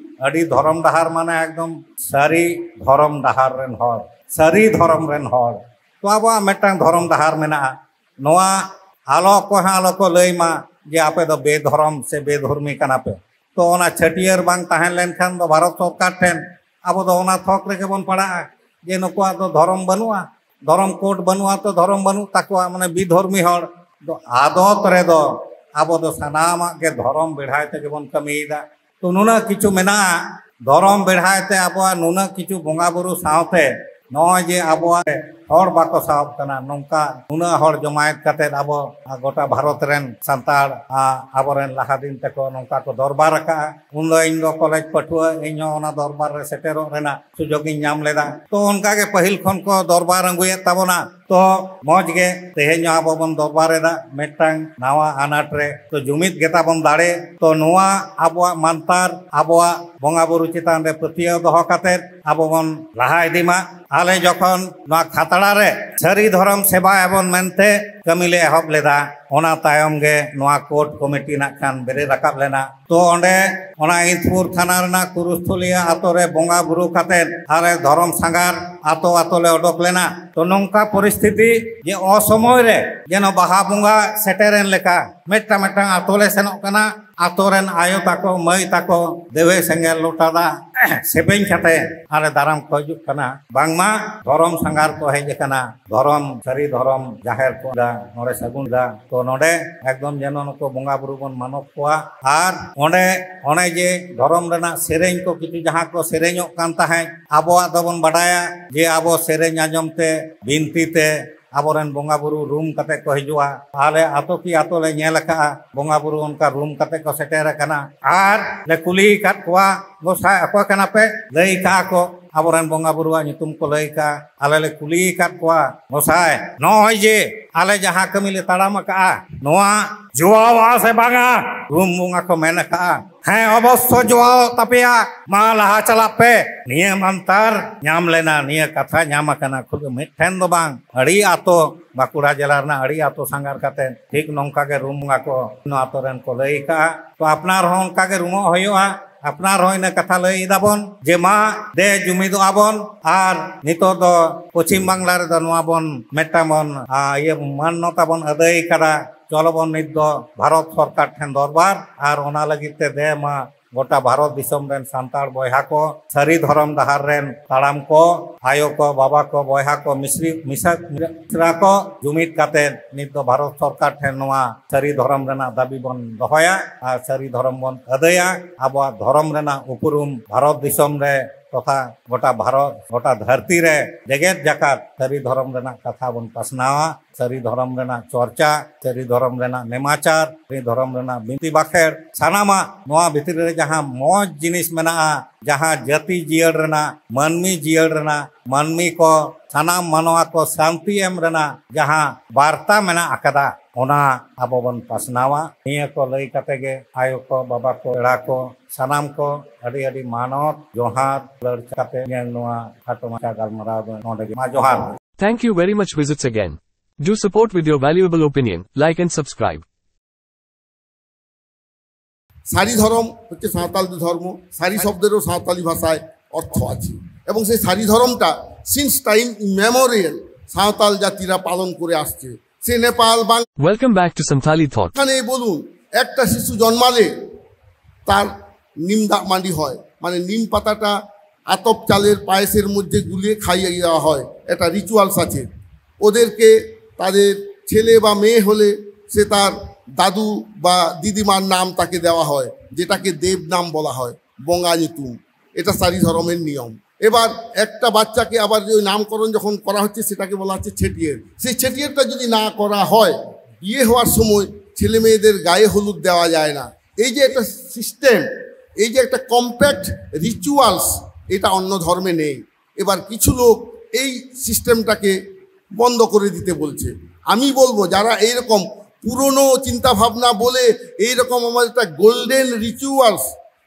ᱟᱹᱰᱤ ᱫᱷᱚᱨᱚᱢ ᱰᱟᱦᱟᱨ ᱢᱟᱱᱮ ᱮᱠᱫᱚᱢ ᱥᱟᱹᱨᱤ ᱫᱷᱚᱨᱚᱢ ᱰᱟᱦᱟᱨ ᱨᱮᱱ ᱦᱚᱲ, ᱥᱟᱹᱨᱤ ᱫᱷᱚᱨᱚᱢ ᱨᱮᱱ ᱦᱚᱲ᱾ ᱛᱚ ᱟᱵᱚᱣᱟᱜ ᱢᱤᱫᱴᱟᱝ ᱫᱷᱚᱨᱚᱢ ᱰᱟᱦᱟᱨ ᱢᱮᱱᱟᱜᱼᱟ᱾ ᱱᱚᱣᱟ ᱟᱞᱚ ᱠᱚ ᱦᱟᱸᱜ ᱟᱞᱚ ᱠᱚ ᱞᱟᱹᱭ ᱢᱟ ᱡᱮ ᱟᱯᱮ ᱫᱚ ᱵᱮᱫᱷᱚᱨᱚᱢ ᱥᱮ ᱵᱮᱫᱷᱚᱨᱢᱤ ᱠᱟᱱᱟ ᱯᱮ᱾ ᱛᱚ ᱚᱱᱟ ᱪᱷᱟᱹᱴᱭᱟᱹᱨ ᱵᱟᱝ ᱛᱟᱦᱮᱸ ᱞᱮᱱᱠᱷᱟᱱ ᱫᱚ ᱵᱷᱟᱨᱚᱛ ᱥᱚᱨᱠᱟᱨ ᱴᱷᱮᱱ ᱟᱵᱚ ᱫᱚ ᱚᱱᱟ ᱛᱷᱚᱠ ᱨᱮᱜᱮ ᱵᱚᱱ ᱯᱟᱲᱟᱜᱼᱟ ᱡᱮ ᱱᱩᱠᱩᱣᱟᱜ ᱫᱚ ᱫᱷᱚᱨᱚᱢ ᱵᱟᱹᱱᱩᱜᱼᱟ, ᱫᱷᱚᱨᱚᱢ ᱠᱳᱰ ᱵᱟᱹᱱᱩᱜᱼᱟ, ᱛᱚ ᱫᱷᱚᱨᱚᱢ ᱵᱟᱹᱱᱩᱜ ᱛᱟᱠᱚᱣᱟ, ᱢᱟᱱᱮ ᱵᱤᱫᱷᱚᱨᱢᱤ ᱦᱚᱲ ᱫᱚ᱾ ᱟᱫᱚᱛ ᱨᱮᱫᱚ ᱟᱵᱚ ᱫᱚ ᱥᱟᱱᱟᱢᱟᱜ ᱜᱮ ᱫᱷᱚᱨᱚᱢ ᱵᱮᱲᱦᱟᱭ ᱛᱮᱜᱮ ᱵᱚᱱ ᱠᱟᱹᱢᱤᱭᱮᱫᱟ᱾ ᱛᱚ ᱱᱩᱱᱟᱹᱜ ᱠᱤᱪᱷᱩ ᱢᱮᱱᱟᱜᱼᱟ, ᱫᱷᱚᱨᱚᱢ ᱵᱮᱲᱦᱟᱭ ᱛᱮ ᱟᱵᱚᱣᱟᱜ ᱱᱩᱱᱟᱹᱜ ᱠᱤᱪᱷᱩ ᱵᱚᱸᱜᱟ ᱵᱩᱨᱩ ᱥᱟᱶᱛᱮ ᱱᱚᱜᱼᱚᱭ ᱡᱮ ᱟᱵᱚᱣᱟᱜ ᱦᱚᱲ ᱵᱟᱠᱚ ᱥᱟᱦᱚᱵ ᱠᱟᱱᱟ, ᱱᱚᱝᱠᱟ ᱱᱩᱱᱟᱹᱜ ᱦᱚᱲ ᱡᱚᱢᱟᱭᱮᱛ ᱠᱟᱛᱮᱫ ᱟᱵᱚ ᱜᱚᱴᱟ ᱵᱷᱟᱨᱚᱛ ᱨᱮᱱ ᱥᱟᱱᱛᱟᱲ, ᱟ, ᱟᱵᱚᱨᱮᱱ ᱞᱟᱦᱟ ᱫᱤᱱ ᱛᱮᱠᱚ ᱱᱚᱝᱠᱟ ᱠᱚ ᱫᱚᱨᱵᱟᱨ ᱟᱠᱟᱜᱼᱟ᱾ ᱩᱱᱫᱚ ᱤᱧ ᱫᱚ ᱠᱚᱞᱮᱡᱽ ᱯᱟᱹᱴᱷᱩᱣᱟᱹ, ᱤᱧ ᱦᱚᱸ ᱚᱱᱟ ᱫᱚᱨᱵᱟᱨ ᱨᱮ ᱥᱮᱴᱮᱨᱚᱜ ᱨᱮᱱᱟᱜ ᱥᱩᱡᱳᱜᱽ ᱤᱧ ᱧᱟᱢ ᱞᱮᱫᱟ᱾ ᱛᱚ ᱚᱱᱠᱟ ᱜᱮ ᱯᱟᱹᱦᱤᱞ ᱠᱷᱚᱱ ᱠᱚ ᱫᱚᱨᱵᱟᱨ ᱟᱹᱜᱩᱭᱮᱫ ᱛᱟᱵᱚᱱᱟ᱾ ᱛᱚ ᱢᱚᱡᱽ ᱜᱮ ᱛᱮᱦᱮᱧ ᱦᱚᱸ ᱟᱵᱚ ᱵᱚᱱ ᱫᱚᱨᱵᱟᱨ ᱮᱫᱟ ᱢᱤᱫᱴᱟᱝ ᱱᱟᱣᱟ ᱟᱱᱟᱴ ᱨᱮ᱾ ᱛᱚ ᱡᱩᱢᱤᱫ ᱜᱮᱛᱟ ᱵᱚᱱ ᱫᱟᱲᱮ᱾ ᱛᱚ ᱱᱚᱣᱟ ᱟᱵᱚᱣᱟᱜ ᱢᱟᱱᱛᱟᱨ, ᱟᱵᱚᱣᱟᱜ ᱵᱚᱸᱜᱟ ᱵᱩᱨᱩ ᱪᱮᱛᱟᱱ ᱨᱮ ᱯᱟᱹᱛᱭᱟᱹᱣ ᱫᱚᱦᱚ ᱠᱟᱛᱮᱫ ᱟᱵᱚ ᱵᱚᱱ ᱞᱟᱦᱟ ᱤᱫᱤ ᱢᱟ᱾ ᱟᱞᱮ ᱡᱚᱠᱷᱚᱱ ᱱᱚᱣᱟ ᱠᱷᱟᱛᱲᱟ ᱨᱮ ᱥᱟᱹᱨᱤ ᱫᱷᱚᱨᱚᱢ ᱥᱮᱵᱟᱭᱟᱵᱚᱱ ᱢᱮᱱᱛᱮ ᱠᱟᱹᱢᱤ ᱞᱮ ᱮᱦᱚᱵ ᱞᱮᱫᱟ, ᱚᱱᱟ ᱛᱟᱭᱚᱢ ᱜᱮ ᱱᱚᱣᱟ ᱠᱳᱨᱴ ᱠᱚᱢᱤᱴᱤ ᱱᱟᱜ ᱠᱷᱟᱱ ᱵᱮᱨᱮᱫ ᱨᱟᱠᱟᱵ ᱞᱮᱱᱟ᱾ ᱛᱚ ᱚᱸᱰᱮ ᱚᱱᱟ ᱤᱸᱫᱽᱯᱩᱨ ᱛᱷᱟᱱᱟ ᱨᱮᱱᱟᱜ ᱠᱩᱨᱩᱥᱛᱷᱩᱞᱤᱭᱟᱹ ᱟᱛᱳ ᱨᱮ ᱵᱚᱸᱜᱟ ᱵᱩᱨᱩ ᱠᱟᱛᱮᱫ ᱟᱞᱮ ᱫᱷᱚᱨᱚᱢ ᱥᱟᱸᱜᱷᱟᱨ ᱟᱛᱳ ᱟᱛᱳ ᱞᱮ ᱚᱰᱚᱠ ᱞᱮᱱᱟ᱾ ᱛᱚ ᱱᱚᱝᱠᱟ ᱯᱚᱨᱤᱥᱛᱷᱤᱛᱤ ᱡᱮ ᱚᱥᱚᱢᱚᱭ ᱨᱮ ᱡᱮᱱᱚ ᱵᱟᱦᱟ ᱵᱚᱸᱜᱟ ᱥᱮᱴᱮᱨᱮᱱ ᱞᱮᱠᱟ ᱢᱤᱫᱴᱟᱝ ᱢᱤᱫᱴᱟᱝ ᱟᱛᱳ ᱞᱮ ᱥᱮᱱᱚᱜ ᱠᱟᱱᱟ᱾ ᱟᱛᱳ ᱨᱮᱱ ᱟᱭᱳ ᱛᱟᱠᱚ, ᱢᱟᱹᱭ ᱛᱟᱠᱚ ᱫᱮᱣᱮ ᱥᱮᱸᱜᱮᱞ ᱞᱚᱴᱟ ᱫᱟᱜ ᱥᱮᱯᱮᱧ ᱠᱟᱛᱮ ᱟᱞᱮ ᱫᱟᱨᱟᱢ ᱠᱚ ᱦᱤᱡᱩᱜ ᱠᱟᱱᱟ᱾ ᱵᱟᱝᱢᱟ ᱫᱷᱚᱨᱚᱢ ᱥᱟᱸᱜᱷᱟᱨ ᱠᱚ ᱦᱮᱡ ᱟᱠᱟᱱᱟ, ᱫᱷᱚᱨᱚᱢ, ᱥᱟᱹᱨᱤ ᱫᱷᱚᱨᱚᱢ ᱡᱟᱦᱮᱨ ᱠᱚ ᱫᱟ ᱱᱚᱰᱮ ᱥᱟᱹᱜᱩᱱ ᱫᱟ᱾ ᱛᱚ ᱱᱚᱰᱮ ᱮᱠᱫᱚᱢ ᱡᱮᱱᱚ ᱱᱩᱠᱩ ᱵᱚᱸᱜᱟ ᱵᱩᱨᱩ ᱵᱚᱱ ᱢᱟᱱᱚᱛ ᱠᱚᱣᱟ᱾ ᱟᱨ ᱚᱸᱰᱮ, ᱚᱱᱮ ᱡᱮ ᱫᱷᱚᱨᱚᱢ ᱨᱮᱱᱟᱜ ᱥᱮᱨᱮᱧ ᱠᱚ ᱠᱤᱪᱷᱩ ᱡᱟᱦᱟᱸ ᱠᱚ ᱥᱮᱨᱮᱧᱚᱜ ᱠᱟᱱ ᱛᱟᱦᱮᱸᱫ, ᱟᱵᱚᱣᱟᱜ ᱫᱚᱵᱚᱱ ᱵᱟᱰᱟᱭᱟ ᱡᱮ ᱟᱵᱚ ᱥᱮᱨᱮᱧ ᱟᱸᱡᱚᱢ ᱛᱮ, ᱵᱤᱱᱛᱤ ᱛᱮ, ᱟᱵᱚᱨᱮᱱ ᱵᱚᱸᱜᱟ ᱵᱩᱨᱩ ᱨᱩᱢ ᱠᱟᱛᱮ ᱠᱚ ᱦᱤᱡᱩᱜᱼᱟ᱾ ᱟᱞᱮ ᱟᱛᱳ ᱠᱤ ᱟᱛᱳ ᱞᱮ ᱧᱮᱞ ᱟᱠᱟᱫᱼᱟ, ᱵᱚᱸᱜᱟ ᱵᱩᱨᱩ ᱚᱱᱠᱟ ᱨᱩᱢ ᱠᱟᱛᱮ ᱠᱚ ᱥᱮᱴᱮᱨ ᱟᱠᱟᱱᱟ᱾ ᱟᱨ ᱞᱮ ᱠᱩᱞᱤ ᱟᱠᱟᱫ ᱠᱚᱣᱟ, "ᱜᱚᱸᱥᱟᱭ, ᱚᱠᱚᱭ ᱠᱟᱱᱟ ᱯᱮ?" ᱞᱟᱹᱭ ᱠᱟᱜᱼᱟ ᱠᱚ, ᱟᱵᱚᱨᱮᱱ ᱵᱚᱸᱜᱟ ᱵᱩᱨᱩᱣᱟᱜ ᱧᱩᱛᱩᱢ ᱠᱚ ᱞᱟᱹᱭ ᱠᱟᱜᱼᱟ᱾ ᱟᱞᱮ ᱞᱮ ᱠᱩᱞᱤ ᱟᱠᱟᱫ ᱠᱚᱣᱟ, "ᱜᱚᱸᱥᱟᱭ, ᱱᱚᱜᱼᱚᱭ ᱡᱮ ᱟᱞᱮ ᱡᱟᱦᱟᱸ ᱠᱟᱹᱢᱤ ᱞᱮ ᱛᱟᱲᱟᱢ ᱟᱠᱟᱫᱼᱟ, ᱱᱚᱣᱟ ᱡᱩᱣᱟᱣᱟ ᱥᱮ ᱵᱟᱝᱟ?" ᱨᱩᱢ ᱵᱚᱸᱜᱟ ᱠᱚ ᱢᱮᱱ ᱟᱠᱟᱫᱼᱟ, "ᱦᱮᱸ, ᱚᱵᱚᱥᱥᱚ ᱡᱩᱣᱟᱣᱚᱜ ᱛᱟᱯᱮᱭᱟ, ᱢᱟ ᱞᱟᱦᱟ ᱪᱟᱞᱟᱜ ᱯᱮ, ᱱᱤᱭᱟᱹ ᱢᱟᱱᱛᱟᱨ ᱧᱟᱢ ᱞᱮᱱᱟ, ᱱᱤᱭᱟᱹ ᱠᱟᱛᱷᱟ ᱧᱟᱢ ᱟᱠᱟᱱᱟ, ᱠᱷᱩᱫ ᱢᱤᱫᱴᱷᱮᱱ ᱫᱚ ᱵᱟᱝ, ᱟᱹᱰᱤ ᱟᱛᱳ, ᱵᱟᱸᱠᱩᱲᱟ ᱡᱮᱞᱟ ᱨᱮᱱᱟᱜ ᱟᱹᱰᱤ ᱟᱛᱳ ᱥᱟᱸᱜᱷᱟᱨ ᱠᱟᱛᱮ ᱴᱷᱤᱠ ᱱᱚᱝᱠᱟ ᱜᱮ ᱨᱩᱢ ᱵᱚᱸᱜᱟ ᱠᱚ ᱱᱚᱣᱟ ᱟᱛᱳ ᱨᱮᱱ ᱠᱚ ᱞᱟᱹᱭ ᱟᱠᱟᱫᱼᱟ᱾ ᱛᱚ ᱟᱯᱱᱟᱨ ᱦᱚᱸ ᱚᱱᱠᱟ ᱜᱮ ᱨᱩᱢᱚᱜ ᱦᱩᱭᱩᱜᱼᱟ, ᱟᱯᱱᱟᱨ ᱦᱚᱸ ᱤᱱᱟᱹ ᱠᱟᱛᱷᱟ ᱞᱟᱹᱭ ᱮᱫᱟ ᱵᱚᱱ ᱡᱮ ᱢᱟ ᱫᱮ ᱡᱩᱢᱤᱫᱚᱜᱼᱟ ᱵᱚᱱ, ᱟᱨ ᱱᱤᱛᱚᱜ ᱫᱚ ᱯᱚᱪᱷᱤᱢ ᱵᱟᱝᱞᱟ ᱨᱮᱫᱚ ᱱᱚᱣᱟ ᱵᱚᱱ ᱢᱤᱫᱴᱟᱝ ᱵᱚᱱ, ᱟ, ᱤᱭᱟᱹ ᱢᱟᱱᱱᱚᱛᱟ ᱵᱚᱱ ᱟᱹᱫᱟᱹᱭ ᱠᱟᱫᱟ, ᱪᱚᱞᱚ ᱵᱚᱱ ᱱᱤᱛ ᱫᱚ ᱵᱷᱟᱨᱚᱛ ᱥᱚᱨᱠᱟᱨ ᱴᱷᱮᱱ ᱫᱚᱨᱵᱟᱨ, ᱟᱨ ᱚᱱᱟ ᱞᱟᱹᱜᱤᱫ ᱛᱮ ᱫᱮ ᱢᱟ ᱜᱚᱴᱟ ᱵᱷᱟᱨᱚᱛ ᱫᱤᱥᱚᱢ ᱨᱮᱱ ᱥᱟᱱᱛᱟᱲ ᱵᱚᱭᱦᱟ ᱠᱚ, ᱥᱟᱹᱨᱤ ᱫᱷᱚᱨᱚᱢ ᱰᱟᱦᱟᱨ ᱨᱮᱱ ᱛᱟᱲᱟᱢ ᱠᱚ, ᱟᱭᱳ ᱠᱚ, ᱵᱟᱵᱟ ᱠᱚ, ᱵᱚᱭᱦᱟ ᱠᱚ, ᱢᱤᱥᱨᱤ, ᱢᱤᱥᱨᱟ ᱠᱚ ᱡᱩᱢᱤᱫ ᱠᱟᱛᱮ ᱱᱤᱛ ᱫᱚ ᱵᱷᱟᱨᱚᱛ ᱥᱚᱨᱠᱟᱨ ᱴᱷᱮᱱ ᱱᱚᱣᱟ ᱥᱟᱹᱨᱤ ᱫᱷᱚᱨᱚᱢ ᱨᱮᱱᱟᱜ ᱫᱟᱹᱵᱤ ᱵᱚᱱ ᱫᱚᱦᱚᱭᱟ ᱟᱨ ᱥᱟᱹᱨᱤ ᱫᱷᱚᱨᱚᱢ ᱵᱚᱱ ᱟᱹᱫᱟᱹᱭᱟ᱾ ᱟᱵᱚᱣᱟᱜ ᱫᱷᱚᱨᱚᱢ ᱨᱮᱱᱟᱜ ᱩᱯᱨᱩᱢ ᱵᱷᱟᱨᱚᱛ ᱫᱤᱥᱚᱢ ᱨᱮ ᱛᱚᱛᱷᱟ ᱜᱚᱴᱟ ᱵᱷᱟᱨᱚᱛ, ᱜᱚᱴᱟ ᱫᱷᱟᱹᱨᱛᱤ ᱨᱮ ᱡᱮᱜᱮᱛ ᱡᱟᱠᱟᱛ ᱥᱟᱹᱨᱤ ᱫᱷᱚᱨᱚᱢ ᱨᱮᱱᱟᱜ ᱠᱟᱛᱷᱟ ᱵᱚᱱ ᱯᱟᱥᱱᱟᱣᱟ᱾ ᱥᱟᱹᱨᱤ ᱫᱷᱚᱨᱚᱢ ᱨᱮᱱᱟᱜ ᱪᱚᱨᱪᱟ, ᱥᱟᱹᱨᱤ ᱫᱷᱚᱨᱚᱢ ᱨᱮᱱᱟᱜ ᱱᱮᱢᱟᱪᱟᱨ, ᱥᱟᱹᱨᱤ ᱫᱷᱚᱨᱚᱢ ᱨᱮᱱᱟᱜ ᱵᱤᱱᱛᱤ ᱵᱟᱠᱷᱮᱲ, ᱥᱟᱱᱟᱢᱟᱜ ᱱᱚᱣᱟ ᱵᱷᱤᱛᱨᱤ ᱨᱮ ᱡᱟᱦᱟᱸ ᱢᱚᱡᱽ ᱡᱤᱱᱤᱥ ᱢᱮᱱᱟᱜᱼᱟ, ᱡᱟᱦᱟᱸ ᱡᱟᱹᱛᱤ ᱡᱤᱭᱟᱹᱲ ᱨᱮᱱᱟᱜ, ᱢᱟᱹᱱᱢᱤ ᱡᱤᱭᱟᱹᱲ ᱨᱮᱱᱟᱜ, ᱢᱟᱹᱱᱢᱤ ᱠᱚ, ᱥᱟᱱᱟᱢ ᱢᱟᱱᱣᱟ ᱠᱚ ᱥᱟᱱᱛᱤ ᱮᱢ ᱨᱮᱱᱟᱜ ᱡᱟᱦᱟᱸ ᱵᱟᱨᱛᱟ ᱢᱮᱱᱟᱜ ᱟᱠᱟᱫᱟ, ᱚᱱᱟ ᱟᱵᱚ ᱵᱚᱱ ᱯᱟᱥᱱᱟᱣᱟ᱾ ᱱᱤᱭᱟᱹ ᱠᱚ ᱞᱟᱹᱭ ᱠᱟᱛᱮ ᱜᱮ ᱟᱭᱳ ᱠᱚ, ᱵᱟᱵᱟ ᱠᱚ, ᱯᱮᱲᱟ ᱠᱚ, ᱥᱟᱱᱟᱢ ᱠᱚ ᱟᱹᱰᱤ ᱟᱹᱰᱤ ᱢᱟᱱᱚᱛ ᱡᱚᱦᱟᱨ ᱞᱟᱹᱲ ᱠᱟᱛᱮ ᱤᱧᱟᱹᱜ ᱱᱚᱣᱟ ᱠᱷᱟᱴᱚ ᱢᱟᱪᱷᱟ ᱜᱟᱞᱢᱟᱨᱟᱣ ᱫᱚ ᱱᱚᱰᱮ ᱜᱮ᱾ ᱢᱟ ᱡᱚᱦᱟᱨ᱾ Thank you very much. Visits again. Do support with your valuable opinion, like and subscribe. সারি ধর্ম হচ্ছে সাঁওতালদের ধর্ম। সারি শব্দেরও সাঁওতালি ভাষায় অর্থ আছে, এবং সেই সারি ধর্মটা সিন্স টাইম ইমেমোরিয়াল সাঁওতাল জাতিরা পালন করে আসছে। সে Nepal, Bangla, Welcome back to Santali Thought. এখানে বলুন, একটা শিশু জন্মালে তার নিম দাগ মাটি হয়, মানে নিম পাতাটা আতপ চালের পায়েসের মধ্যে গুলিয়ে খাইয়ে দেওয়া হয়, একটা রিচুয়ালস আছে। ওদেরকে, তাদের ছেলে বা মেয়ে হলে সে তার দাদু বা দিদিমার নাম তাকে দেওয়া হয়, যেটাকে দেব নাম বলা হয়, বঙ্গা নিতুম। এটা সারি ধর্মের নিয়ম। এবার একটা বাচ্চাকে আবার যে ওই নামকরণ যখন করা হচ্ছে, সেটাকে বলা হচ্ছে ছেটিয়ের। সেই ছেটিয়েরটা যদি না করা হয়, বিয়ে হওয়ার সময় ছেলে মেয়েদের গায়ে হলুদ দেওয়া যায় না। এই যে একটা সিস্টেম, এই যে একটা কম্প্যাক্ট রিচুয়ালস, এটা অন্য ধর্মে নেই। এবার কিছু লোক এই সিস্টেমটাকে বন্ধ করে দিতে বলছে। আমি বলবো, যারা এইরকম পুরনো চিন্তাভাবনা বলে এইরকম আমার একটা গোল্ডেন রিচুয়ালস,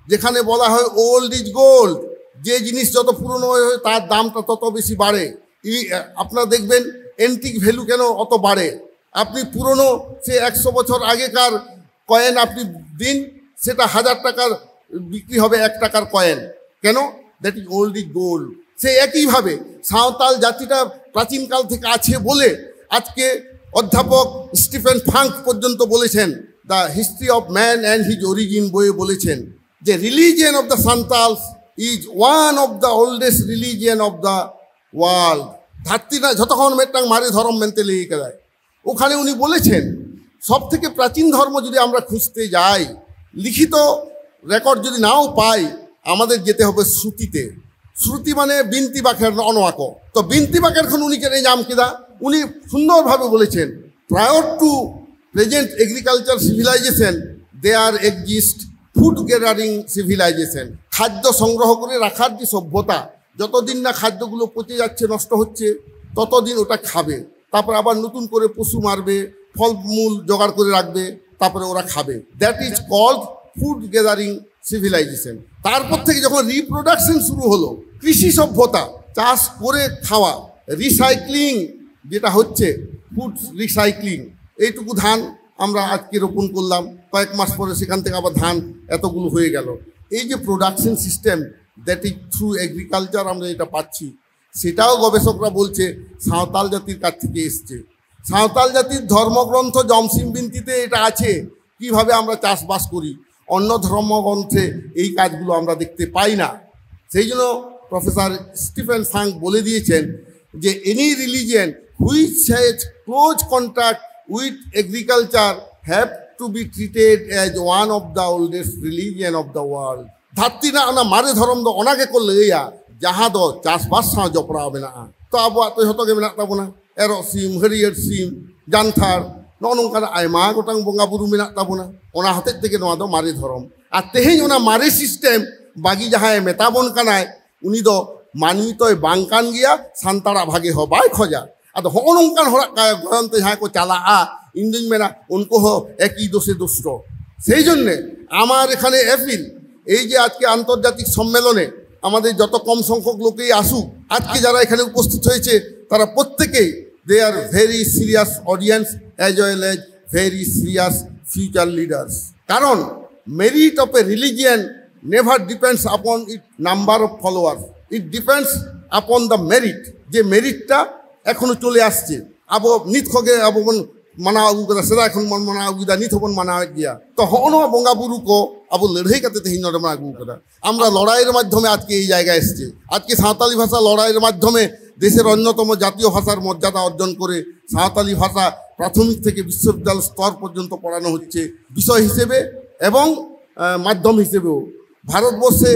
যেখানে বলা হয় ওল্ড ইজ গোল্ড, যে জিনিস যত পুরনো হয়, তার দামটা তত বেশি বাড়ে। ই- আপনারা দেখবেন, অ্যান্টিক ভ্যালু কেন অত বাড়ে? আপনি পুরনো, সে একশো বছর আগেকার কয়েন আপনি দিন, সেটা হাজার টাকার বিক্রি হবে, এক টাকার কয়েন। কেন? That is old is gold. সে একইভাবে সাঁওতাল জাতিটা প্রাচীনকাল থেকে আছে বলে আজকে অধ্যাপক স্টিফেন ফাঙ্ক পর্যন্ত বলেছেন, The History of Man and His Origin বইয়ে বলেছেন যে religion of the Santals is one of the oldest religion of the world. ᱫᱷᱟᱹᱨᱛᱤ ᱨᱮᱱᱟᱜ ᱡᱷᱚᱛᱚ ᱠᱷᱚᱱ ᱢᱤᱫᱴᱟᱝ ᱢᱟᱨᱮ ᱫᱷᱚᱨᱚᱢ ᱢᱮᱱᱛᱮ ᱞᱟᱹᱭ ᱠᱟᱫᱟᱭ᱾ ওখানে উনি বলেছেন, সব থেকে প্রাচীন ধর্ম যদি আমরা খুঁজতে যাই, লিখিত রেকর্ড যদি নাও পাই, আমাদের যেতে হবে শ্রুতিতে। শ্রুতি মানে ᱵᱤᱱᱛᱤ ᱵᱟᱠᱷᱮᱬ, ᱱᱚᱜᱼᱚ ᱱᱚᱣᱟ ᱠᱚ᱾ ᱛᱚ, ᱵᱤᱱᱛᱤ ᱵᱟᱠᱷᱮᱬ ᱠᱷᱚᱱ ᱩᱱᱤ ᱪᱮᱫ ᱮ ᱧᱟᱢ ᱠᱮᱫᱟ? ᱩᱱᱤ ᱥᱩᱱᱫᱚᱨ ᱵᱷᱟᱵᱮ ᱵᱚᱞᱮᱪᱷᱮᱱ, prior to present agriculture civilization, there exist food gathering civilization. খাদ্য সংগ্রহ করে রাখার যে সভ্যতা, যতদিন না খাদ্যগুলো পচে যাচ্ছে, নষ্ট হচ্ছে, ততদিন ওটা খাবে। তারপর আবার নতুন করে পশু মারবে, ফলমূল জোগাড় করে রাখবে, তারপরে ওরা খাবে। That is called food gathering civilization. তারপর থেকে যখন রিপ্রোডাকশন শুরু হলো, কৃষি সভ্যতা, চাষ করে খাওয়া, রিসাইক্লিং যেটা হচ্ছে, ফুড রিসাইক্লিং, এইটুকু ধান আমরা আজকে রোপণ করলাম, কয়েক মাস পরে সেখান থেকে আবার ধান এতগুলো হয়ে গেল। এই যে production system, that is through agriculture আমরা এটা পাচ্ছি, সেটাও গবেষকরা বলছে সাঁওতাল জাতির কাছ থেকে এসছে। সাঁওতাল জাতির ধর্মগ্রন্থ জমসিম বিনতিতে এটা আছে, কিভাবে আমরা চাষবাস করি। অন্য ধর্মগ্রন্থে এই কাজগুলো আমরা দেখতে পাই না। সেই জন্য প্রফেসর স্টিফেন ফাংক বলে দিয়েছেন যে any religion which has close contact with agriculture have to be treated as one of the oldest religion of the world. ᱫᱷᱟᱹᱨᱛᱤ ᱨᱮᱱᱟᱜ ᱚᱱᱟ ᱢᱟᱨᱮ ᱫᱷᱚᱨᱚᱢ ᱫᱚ ᱚᱱᱟ ᱜᱮᱠᱚ ᱞᱟᱹᱭᱟ, ᱡᱟᱦᱟᱸ ᱫᱚ ᱪᱟᱥᱵᱟᱥ ᱥᱟᱶ ᱡᱚᱯᱲᱟᱣ ᱢᱮᱱᱟᱜᱼᱟ᱾ ᱛᱚ, ᱟᱵᱚᱣᱟᱜ ᱛᱚ ᱡᱷᱚᱛᱚ ᱜᱮ ᱢᱮᱱᱟᱜ ᱛᱟᱵᱚᱱᱟ, ᱮᱨᱚᱜ ᱥᱤᱢ, ᱦᱟᱹᱨᱭᱟᱹᱲ ᱥᱤᱢ, ᱡᱟᱱᱛᱷᱟᱲ, ᱱᱚᱜᱼᱚ ᱱᱚᱝᱠᱟᱱᱟᱜ ᱟᱭᱢᱟ ᱜᱚᱴᱟᱝ ᱵᱚᱸᱜᱟ ᱵᱩᱨᱩ ᱢᱮᱱᱟᱜ ᱛᱟᱵᱚᱱᱟ᱾ ᱚᱱᱟ ᱦᱚᱛᱮᱡ ᱛᱮᱜᱮ ᱱᱚᱣᱟ ᱫᱚ ᱢᱟᱨᱮ ᱫᱷᱚᱨᱚᱢ᱾ ᱟᱨ ᱛᱮᱦᱮᱧ ᱚᱱᱟ ᱢᱟᱨᱮ ᱥᱤᱥᱴᱮᱢ ᱵᱟᱹᱜᱤ ᱡᱟᱦᱟᱸᱭ ᱢᱮᱛᱟ ᱵᱚᱱ ᱠᱟᱱᱟᱭ, ᱩᱱᱤ ᱫᱚ ᱢᱟᱹᱱᱢᱤ ᱛᱚᱭ ᱵᱟᱝ ᱠᱟᱱ ᱜᱮᱭᱟ, ᱥᱟᱱᱛᱟᱲᱟᱜ ᱵᱷᱟᱜᱮ ᱦᱚᱸ ᱵᱟᱭ ᱠᱷᱚᱡᱟ᱾ ᱟᱫᱚ ᱦᱚᱸᱜᱼᱚ ᱱᱚᱝᱠᱟᱱ ᱦᱚᱲᱟᱜ ᱠᱟ-, ᱜᱚᱭᱚᱱ ᱛᱮ ᱡᱟᱦᱟᱸᱭ ᱠᱚ ᱪᱟᱞᱟᱜᱼᱟ, ᱤᱧ ᱫᱩᱧ ᱢᱮᱱᱟ ᱩᱱᱠᱩ ᱦᱚᱸ ᱮᱠᱤ ᱫᱳᱥᱮ ᱫᱩᱥᱴᱚ᱾ সেই জন্যে আমার এখানে অ্যাপিল, এই যে আজকে আন্তর্জাতিক সম্মেলনে আমাদের যত কম সংখ্যক লোকেই আসুক, আজকে যারা এখানে উপস্থিত হয়েছে, তারা প্রত্যেকেই they are very serious audience as well as very serious future leaders. কারণ merit of a religion never depends upon its number of followers, it depends upon the merit. যে মেরিটটা এখনো চলে আসছে, ᱟᱵᱚ ᱱᱤᱛ ᱠᱷᱚᱱ ᱜᱮ ᱟᱵᱚ ᱵᱚᱱ ᱢᱟᱱᱟᱣ ᱟᱹᱜᱩ ᱠᱟᱫᱟ, ᱥᱮᱫᱟᱭ ᱠᱷᱚᱱ ᱵᱚᱱ ᱢᱟᱱᱟᱣ ᱟᱹᱜᱩᱭᱮᱫᱟ, ᱱᱤᱛ ᱦᱚᱸᱵᱚᱱ ᱢᱟᱱᱟᱣᱮᱫ ᱜᱮᱭᱟ᱾ ᱛᱚ, ᱦᱚᱸᱜᱼᱚ ᱱᱚᱣᱟ ᱵᱚᱸᱜᱟ ᱵᱩᱨᱩ ᱠᱚ ᱟᱵᱚ ᱞᱟᱹᱲᱦᱟᱹᱭ ᱠᱟᱛᱮ ᱛᱮᱦᱮᱧ ᱱᱚᱰᱮ ᱵᱚᱱ ᱟᱹᱜᱩ ᱠᱟᱫᱟ᱾ আমরা লড়াইয়ের মাধ্যমে আজকে এই জায়গায় এসেছি। আজকে সাঁওতালি ভাষা লড়াইয়ের মাধ্যমে দেশের অন্যতম জাতীয় ভাষার মর্যাদা অর্জন করে সাঁওতালি ভাষা প্রাথমিক থেকে বিশ্ববিদ্যালয় স্তর পর্যন্ত পড়ানো হচ্ছে বিষয় হিসেবে এবং আহ, মাধ্যম হিসেবেও। ভারতবর্ষে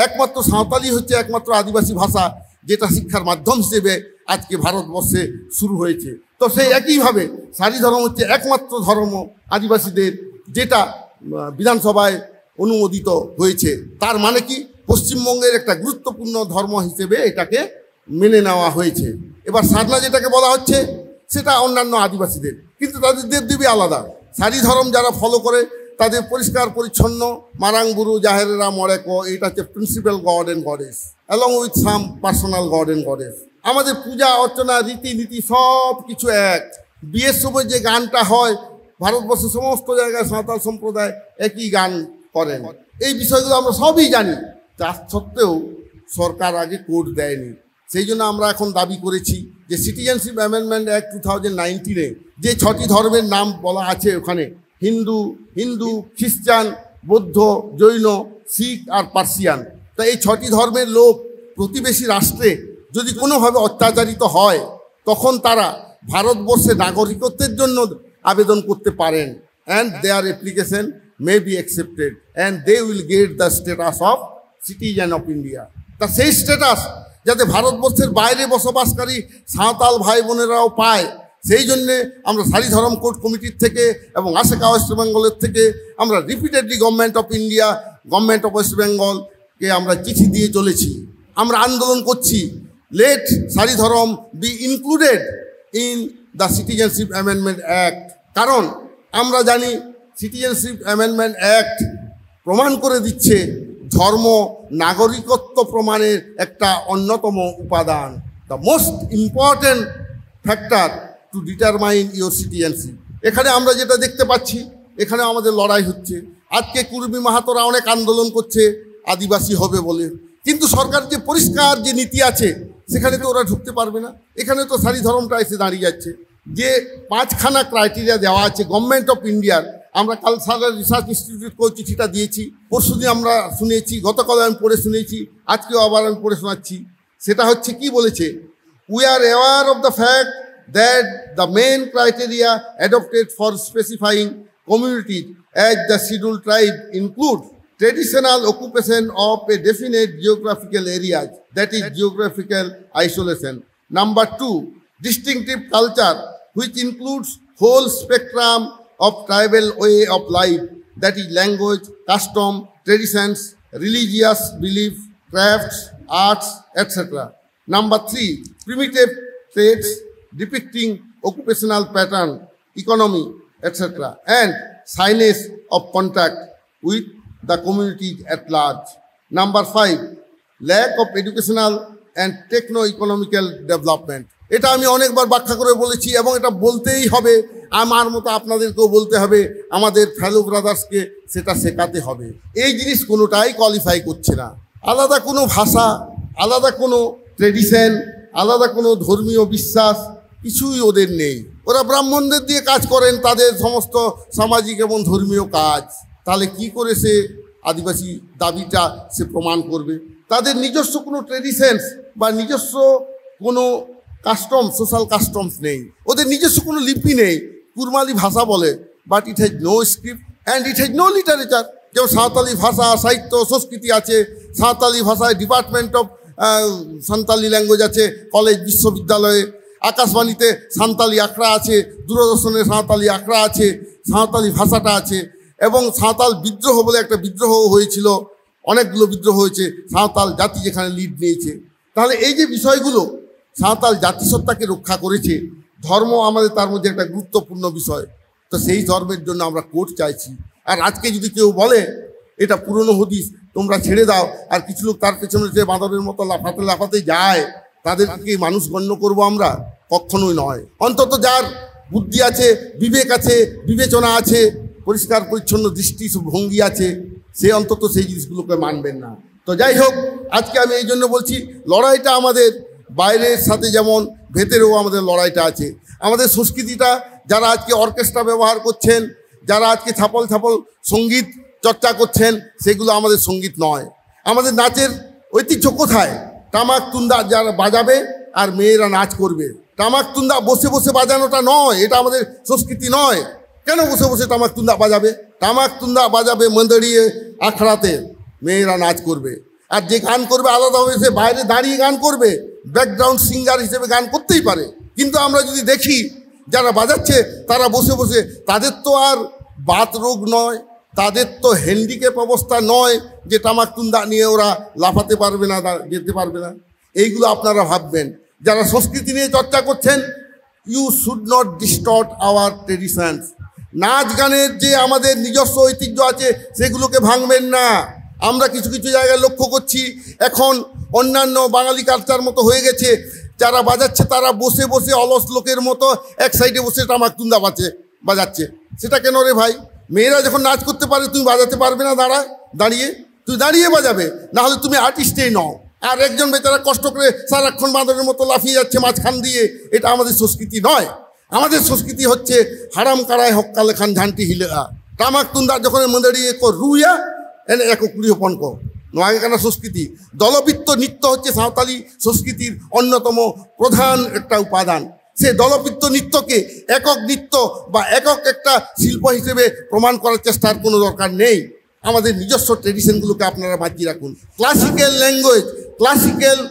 একমাত্র সাঁওতালি হচ্ছে একমাত্র আদিবাসী ভাষা, যেটা শিক্ষার মাধ্যম হিসেবে আজকে ভারতবর্ষে শুরু হয়েছে। তো সেই একইভাবে সারি ধর্ম হচ্ছে একমাত্র ধর্ম আদিবাসীদের, যেটা আহ, বিধানসভায় অনুমোদিত হয়েছে। তার মানে কি, পশ্চিমবঙ্গের একটা গুরুত্বপূর্ণ ধর্ম হিসেবে এটাকে মেনে নেওয়া হয়েছে। এবার সারনা যেটাকে বলা হচ্ছে, সেটা অন্যান্য আদিবাসীদের, কিন্তু তাদের দেবদেবী আলাদা। সারি ধর্ম যারা ফলো করে, তাদের পরিষ্কার পরিচ্ছন্ন মারাং বুরু জাহেরেরা মড়েকো, এটা হচ্ছে principal god and goddess, along with some personal god and goddess। আমাদের পূজা অর্চনা, রীতিনীতি সব কিছু এক। বিয়ের সময় যে গানটা হয়, ভারতবর্ষের সমস্ত জায়গায় সাঁওতাল সম্প্রদায় একই গান করেন। এই বিষয়গুলো আমরা সবই জানি। তা সত্ত্বেও সরকার আগে কোড দেয়নি। সেই জন্য আমরা এখন দাবি করেছি যে citizenship amendment act two thousand নাইনটিনে যে ছটি ধর্মের নাম বলা আছে ওখানে, হিন্দু, হিন্দু, খ্রিস্টান, বৌদ্ধ, জৈন, শিখ আর পার্সিয়ান। তা এই ছটি ধর্মের লোক প্রতিবেশী রাষ্ট্রে যদি কোনোভাবে অত্যাচারিত হয়, তখন তারা ভারতবর্ষে নাগরিকত্বের জন্য আবেদন করতে পারেন, and their application may be accepted and they will get the status of citizen of India। তা সেই স্ট্যাটাস যাতে ভারতবর্ষের বাইরে বসবাসকারী সাঁওতাল ভাই বোনেরাও পায়, সেই জন্যে আমরা সারি ধরম কোড কমিটির থেকে এবং ASECA ওয়েস্ট বেঙ্গলের থেকে আমরা repeatedly government of India, government of west বেঙ্গলকে আমরা চিঠি দিয়ে চলেছি। আমরা আন্দোলন করছি, let সারি ধরম be included in the Citizenship Amendment Act। কারণ আমরা জানি সিটিজেনশিপ অ্যামেন্ডমেন্ট অ্যাক্ট প্রমাণ করে দিচ্ছে ধর্ম নাগরিকত্ব প্রমাণের একটা অন্যতম উপাদান, the most important factor to determine your citizenship। এখানে আমরা যেটা দেখতে পাচ্ছি, এখানে আমাদের লড়াই হচ্ছে। আজকে কুর্মী মাহাতোরা অনেক আন্দোলন করছে আদিবাসী হবে বলে, কিন্তু সরকার যে পরিষ্কার যে নীতি আছে, সেখানে তো ওরা ঢুকতে পারবে না। এখানে তো সারি ধরমটা এসে দাঁড়িয়ে যাচ্ছে। যে পাঁচখানা ক্রাইটেরিয়া দেওয়া আছে গভর্নমেন্ট অফ ইন্ডিয়ার, আমরা কালচারাল রিসার্চ ইনস্টিটিউটকেও চিঠিটা দিয়েছি, পরশুদিন আমরা শুনেছি, গতকাল আমি পড়ে শুনেছি, আজকেও আবার আমি পড়ে শোনাচ্ছি। সেটা হচ্ছে কি বলেছে, we are aware of the fact that the main criteria adopted for specifying communities as the scheduled tribe include traditional occupation of a definite geographical areas, that is geographical isolation. Number two, distinctive culture, which includes whole spectrum of tribal way of life, that is language, custom, traditions, religious belief, crafts, arts, et cetera. Number three, primitive traits depicting occupational pattern, economy, et cetera, and shyness of contact with the community at large. Number five, lack of educational and techno-economical development. এটা আমি অনেকবার ব্যাখ্যা করে বলেছি এবং এটা বলতেই হবে, আমার মতো আপনাদেরকেও বলতে হবে, আমাদের ফেলো ব্রাদার্সকে সেটা শেখাতে হবে। এই জিনিস কোনোটাই কোয়ালিফাই করছে না। আলাদা কোনো ভাষা, আলাদা কোনো ট্রেডিশন, আলাদা কোনো ধর্মীয় বিশ্বাস কিছুই ওদের নেই। ওরা ব্রাহ্মণদের দিয়ে কাজ করেন তাদের সমস্ত সামাজিক এবং ধর্মীয় কাজ। তাহলে কি করে সে আদিবাসী দাবিটা সে প্রমাণ করবে? তাদের নিজস্ব কোনো ট্রেডিশনস বা নিজস্ব কোনো কাস্টম, সোশ্যাল কাস্টমস নেই, ওদের নিজস্ব কোনো লিপি নেই। কুরমালি ভাষা বলে, but it has no script and it has no literature। যেমন সাঁওতালি ভাষা, সাহিত্য, সংস্কৃতি আছে, সাঁওতালি ভাষায় ডিপার্টমেন্ট অফ সান্তালি ল্যাঙ্গুয়েজ আছে, কলেজ, বিশ্ববিদ্যালয়ে, আকাশবাণীতে সাঁওতালি আখড়া আছে, দূরদর্শনে সাঁওতালি আখড়া আছে, সাঁওতালি ভাষাটা আছে। এবং সাঁওতাল বিদ্রোহ বলে একটা বিদ্রোহ হয়েছিল, অনেকগুলো বিদ্রোহ হয়েছে, সাঁওতাল জাতি যেখানে লিড নিয়েছে। তাহলে এই যে বিষয়গুলো সাঁওতাল জাতিসত্তাকে রক্ষা করেছে, ধর্ম আমাদের তার মধ্যে একটা গুরুত্বপূর্ণ বিষয়। তো সেই ধর্মের জন্য আমরা কোড চাইছি। আর আজকে যদি কেউ বলে এটা পুরনো হাদিস, তোমরা ছেড়ে দাও, আর কিছু লোক তার পেছনে যে বাঁদরের মতো লাফাতে লাফাতে যায়, তাদেরকে মানুষ গণ্য করব আমরা? কখনোই নয়। অন্তত যার বুদ্ধি আছে, বিবেক আছে, বিবেচনা আছে, পরিষ্কার পরিচ্ছন্ন দৃষ্টি ভঙ্গি আছে, সে অন্তত সেই জিনিসগুলোকে মানবেন না। তো যাই হোক, আজকে আমি এই জন্য বলছি, লড়াইটা আমাদের বাইরের সাথে যেমন, ভেতরেও আমাদের লড়াইটা আছে। আমাদের সংস্কৃতিটা, যারা আজকে অর্কেস্ট্রা ব্যবহার করছেন, যারা আজকে ছাপল ছাপল সঙ্গীত চর্চা করছেন, সেগুলো আমাদের সঙ্গীত নয়। আমাদের নাচের ঐতিহ্য কোথায়? টামাক তুন্দা যারা বাজাবে আর মেয়েরা নাচ করবে। টামাক তুন্দা বসে বসে বাজানোটা নয়, এটা আমাদের সংস্কৃতি নয়। কেন বসে বসে টামাক তুন্দা বাজাবে? টামাক তুন্দা বাজাবে মন্দিরে, আখড়াতে, মেয়েরা নাচ করবে। আর যে গান করবে আলাদাভাবে, সে বাইরে দাঁড়িয়ে গান করবে, ব্যাকগ্রাউন্ড সিঙ্গার হিসেবে গান করতেই পারে। কিন্তু আমরা যদি দেখি যারা বাজাচ্ছে, তারা বসে বসে, তাদের তো আর বাত রোগ নয়, তাদের তো হ্যান্ডিক্যাপ অবস্থা নয় যে টামাক তুন্দা নিয়ে ওরা লাফাতে পারবে না, দা-, যেতে পারবে না। এইগুলো আপনারা ভাববেন। যারা সংস্কৃতি নিয়ে চর্চা করছেন, you should not distort our traditions। নাচ গানের যে আমাদের নিজস্ব ঐতিহ্য আছে, সেগুলোকে ভাঙবেন না। আমরা কিছু কিছু জায়গায় লক্ষ্য করছি, এখন অন্যান্য বাঙালি কালচার মতো হয়ে গেছে, যারা বাজাচ্ছে তারা বসে বসে অলস লোকের মতো এক সাইডে বসে টামাক তুন্দা বাজে, বাজাচ্ছে। সেটা কেন রে ভাই? মেয়েরা যখন নাচ করতে পারে, তুমি বাজাতে পারবে না দাঁড়ায় দাঁড়িয়ে? তুমি দাঁড়িয়ে বাজাবে, না হলে তুমি আর্টিস্টই নও। আর একজন বেচারা কষ্ট করে সারাক্ষণ বাঁদরের মতো লাফিয়ে যাচ্ছে মাঝখান দিয়ে, এটা আমাদের সংস্কৃতি নয়। আমাদের সংস্কৃতি হচ্ছে হারাম কারায় হক্কা লেখান ঝান্টি হিলেগা। ᱴᱟᱢᱟᱠ ᱛᱩᱢᱫᱟᱜ ᱡᱚᱠᱷᱚᱱ ᱢᱟᱹᱫᱟᱹᱲᱤᱭᱟᱹ ᱠᱚ ᱨᱩᱭᱟ, ᱮᱱᱮᱡ ᱟᱠᱚ ᱠᱩᱲᱤ ᱦᱚᱯᱚᱱ ᱠᱚ᱾ ᱱᱚᱣᱟ ᱜᱮ ᱠᱟᱱᱟ ᱥᱚᱝᱥᱠᱨᱤᱛᱤ᱾ ᱫᱚᱞᱚᱵᱤᱛᱛᱚ ᱱᱤᱛᱛᱚ ᱦᱚᱪᱪᱷᱮ ᱥᱟᱶᱛᱟᱞᱤ ᱥᱚᱝᱥᱠᱨᱤᱛᱤᱨ ᱚᱱᱱᱚᱛᱚᱢ ᱯᱨᱚᱫᱷᱟᱱ ᱮᱠᱴᱟ ᱩᱯᱟᱫᱟᱱ। সে দলবিত্ত নৃত্যকে একক নৃত্য বা একক একটা শিল্প হিসেবে প্রমাণ করার চেষ্টার কোনো দরকার নেই। আমাদের নিজস্ব ট্রেডিশনগুলোকে আপনারা বাঁচিয়ে রাখুন। Classical language, classical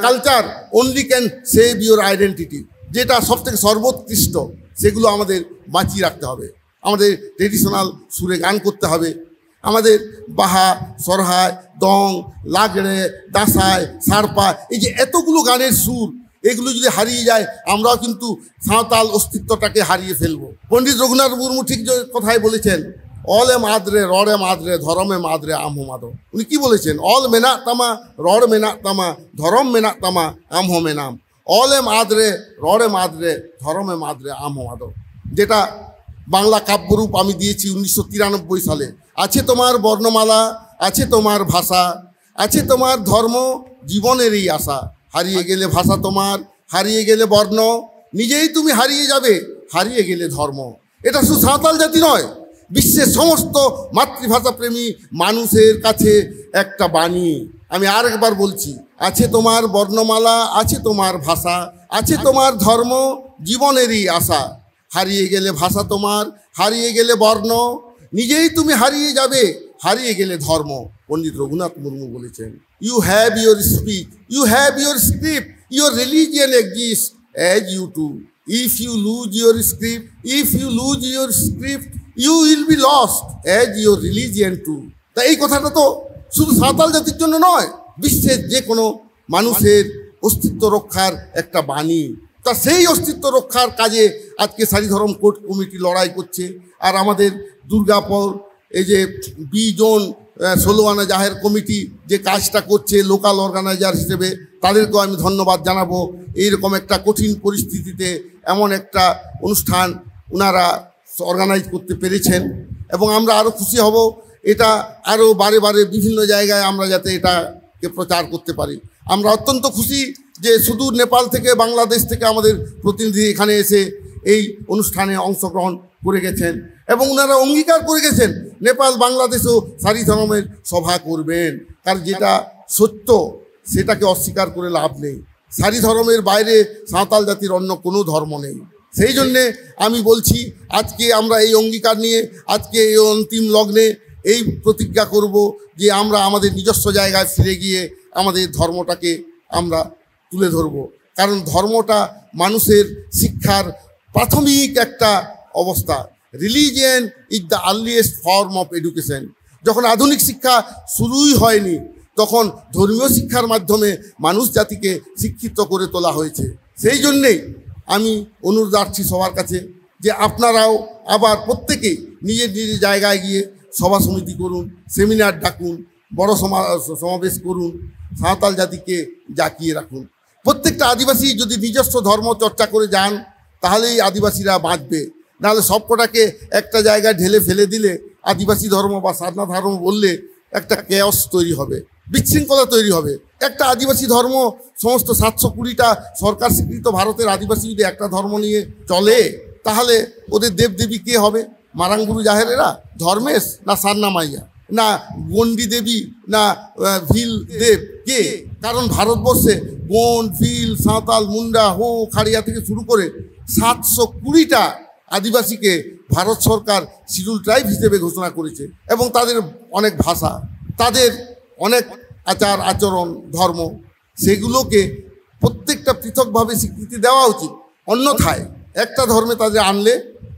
culture only can save your identity। যেটা সব থেকে সর্বোৎকৃষ্ট, সেগুলো আমাদের বাঁচিয়ে রাখতে হবে। আমাদের ট্রেডিশনাল সুরে গান করতে হবে। আমাদের বাহা, সরহাই, দং, লাগড়ে, দাসাই, সারপা, এই যে এতগুলো গানের সুর, এগুলো যদি হারিয়ে যায়, আমরাও কিন্তু সাঁওতাল অস্তিত্বটাকে হারিয়ে ফেলবো। পণ্ডিত রঘুনাথ মুর্মু ঠিক যে কথাই বলেছেন, "ᱚᱞᱮᱢ ᱟᱫ ᱨᱮ, ᱨᱚᱲᱮᱢ ᱟᱫ ᱨᱮ, ᱫᱷᱚᱨᱚᱢᱮᱢ ᱟᱫ ᱨᱮ, ᱟᱢ ᱦᱚᱸᱢ ᱟᱫᱚᱜ।" ᱩᱱᱤ ᱠᱤ ᱵᱚᱞᱮᱪᱷᱮᱱ? "ᱚᱞ ᱢᱮᱱᱟᱜ ᱛᱟᱢᱟ, ᱨᱚᱲ ᱢᱮᱱᱟᱜ ᱛᱟᱢᱟ, ᱫᱷᱚᱨᱚᱢ ᱢᱮᱱᱟᱜ ᱛᱟᱢᱟ, ᱟᱢ ᱦᱚᱸᱢ ᱮᱱᱟᱢ।" "ᱚᱞᱮᱢ ᱟᱫ ᱨᱮ, ᱨᱚᱲᱮᱢ ᱟᱫ ᱨᱮ, ᱫᱷᱚᱨᱚᱢᱮᱢ ᱟᱫ ᱨᱮ, ᱟᱢ ᱦᱚᱸᱢ ᱟᱫᱚᱜ।" যেটা বাংলা কাব্যরূপ আমি দিয়েছি উনিশশো তিরানব্বই সালে। "আছে তোমার বর্ণমালা, আছে তোমার ভাষা, আছে তোমার ধর্ম, জীবনের এই আশা। হারিয়ে গেলে ভাষা তোমার, হারিয়ে গেলে বর্ণ, নিজেই তুমি হারিয়ে যাবে, হারিয়ে গেলে ধর্ম।" এটা শুধু সাঁওতাল জাতি নয়, বিশ্বের সমস্ত মাতৃভাষা প্রেমী মানুষের কাছে একটা বাণী। আমি আরেকবার বলছি, "আছে তোমার বর্ণমালা, আছে তোমার ভাষা, আছে তোমার ধর্ম, জীবনেরই আশা। হারিয়ে গেলে ভাষা তোমার, হারিয়ে গেলে বর্ণ, নিজেই তুমি হারিয়ে যাবে, হারিয়ে গেলে ধর্ম।" পণ্ডিত রঘুনাথ মুর্মু বলেছেন, "You have your speech, you have your script, your religion exists as you do। If you lose your script, if you lose your script, you will be lost as your religion too।" তা এই কথাটা তো শুধু সাঁওতাল জাতির জন্য নয়, বিশ্বের যে কোনো মানুষের অস্তিত্ব রক্ষার একটা বাণী। তা সেই অস্তিত্ব রক্ষার কাজে আজকে সারি ধর্ম কোড কমিটি লড়াই করছে। আর আমাদের দুর্গাপুর, এই যে বি জোন, আহ, ষোলো আনা জাহের কমিটি যে কাজটা করছে লোকাল অর্গানাইজার হিসেবে, তাদেরকেও আমি ধন্যবাদ জানাবো। এইরকম একটা কঠিন পরিস্থিতিতে এমন একটা অনুষ্ঠান ওনারা অর্গানাইজ করতে পেরেছেন, এবং আমরা আরও খুশি হব এটা আরও বারে বারে বিভিন্ন জায়গায় আমরা যাতে এটাকে প্রচার করতে পারি। আমরা অত্যন্ত খুশি যে সুদূর নেপাল থেকে, বাংলাদেশ থেকে আমাদের প্রতিনিধি এখানে এসে এই অনুষ্ঠানে অংশগ্রহণ করে গেছেন এবং ওনারা অঙ্গীকার করে গেছেন নেপাল বাংলাদেশেও সারি ধর্মের সভা করবেন। কারণ যেটা সত্য সেটাকে অস্বীকার করে লাভ নেই। সারি ধর্মের বাইরে সাঁওতাল জাতির অন্য কোনো ধর্ম নেই। সেই জন্যে আমি বলছি, আজকে আমরা এই অঙ্গীকার নিয়ে আজকে এই অন্তিম লগ্নে এই প্রতিজ্ঞা করব যে আমরা আমাদের নিজস্ব জায়গায় ফিরে গিয়ে আমাদের ধর্মটাকে আমরা তুলে ধরব। কারণ ধর্মটা মানুষের শিক্ষার প্রাথমিক একটা অবস্থা। Religion is the earliest form of education. যখন আধুনিক শিক্ষা শুরুই হয়নি, তখন ধর্মীয় শিক্ষার মাধ্যমে মানুষ জাতিকে শিক্ষিত করে তোলা হয়েছে। সেই জন্যেই আমি অনুরোধ রাখছি সবার কাছে যে আপনারাও আবার প্রত্যেকে নিজের নিজের জায়গায় গিয়ে সভা সমিতি করুন, সেমিনার ডাকুন, বড় সমা- সমাবেশ করুন, সাঁওতাল জাতিকে জাগিয়ে রাখুন। প্রত্যেকটা আদিবাসী যদি নিজস্ব ধর্ম চর্চা করে যান, তাহলেই আদিবাসীরা বাঁচবে। নাহলে সবকটাকে একটা জায়গায় ঢেলে ফেলে দিলে, আদিবাসী ধর্ম বা সারনা ধর্ম বললে একটা কেওস তৈরি হবে, বিশৃঙ্খলা তৈরি হবে। একটা আদিবাসী ধর্ম সমস্ত সাতশো কুড়িটা সরকার স্বীকৃত ভারতের আদিবাসী যদি একটা ধর্ম নিয়ে চলে, তাহলে ওদের দেবদেবী কে হবে? মারাং গুরু জাহেরেরা, ধর্মেশ, না সারনা মাইয়া, না গন্ডি দেবী, না আহ, ভিল দেব, কে? কারণ ভারতবর্ষে গোন্ড, ভিল, সাঁওতাল, মুন্ডা, হো, খাড়িয়া থেকে শুরু করে সাতশো কুড়িটা আদিবাসীকে ভারত সরকার শিডিউল ট্রাইব হিসেবে ঘোষণা করেছে এবং তাদের অনেক ভাষা, তাদের অনেক আচার আচরণ, ধর্ম, সেগুলোকে প্রত্যেকটা পৃথকভাবে স্বীকৃতি দেওয়া উচিত। অন্যথায় একটা ধর্মে তাদের আনলে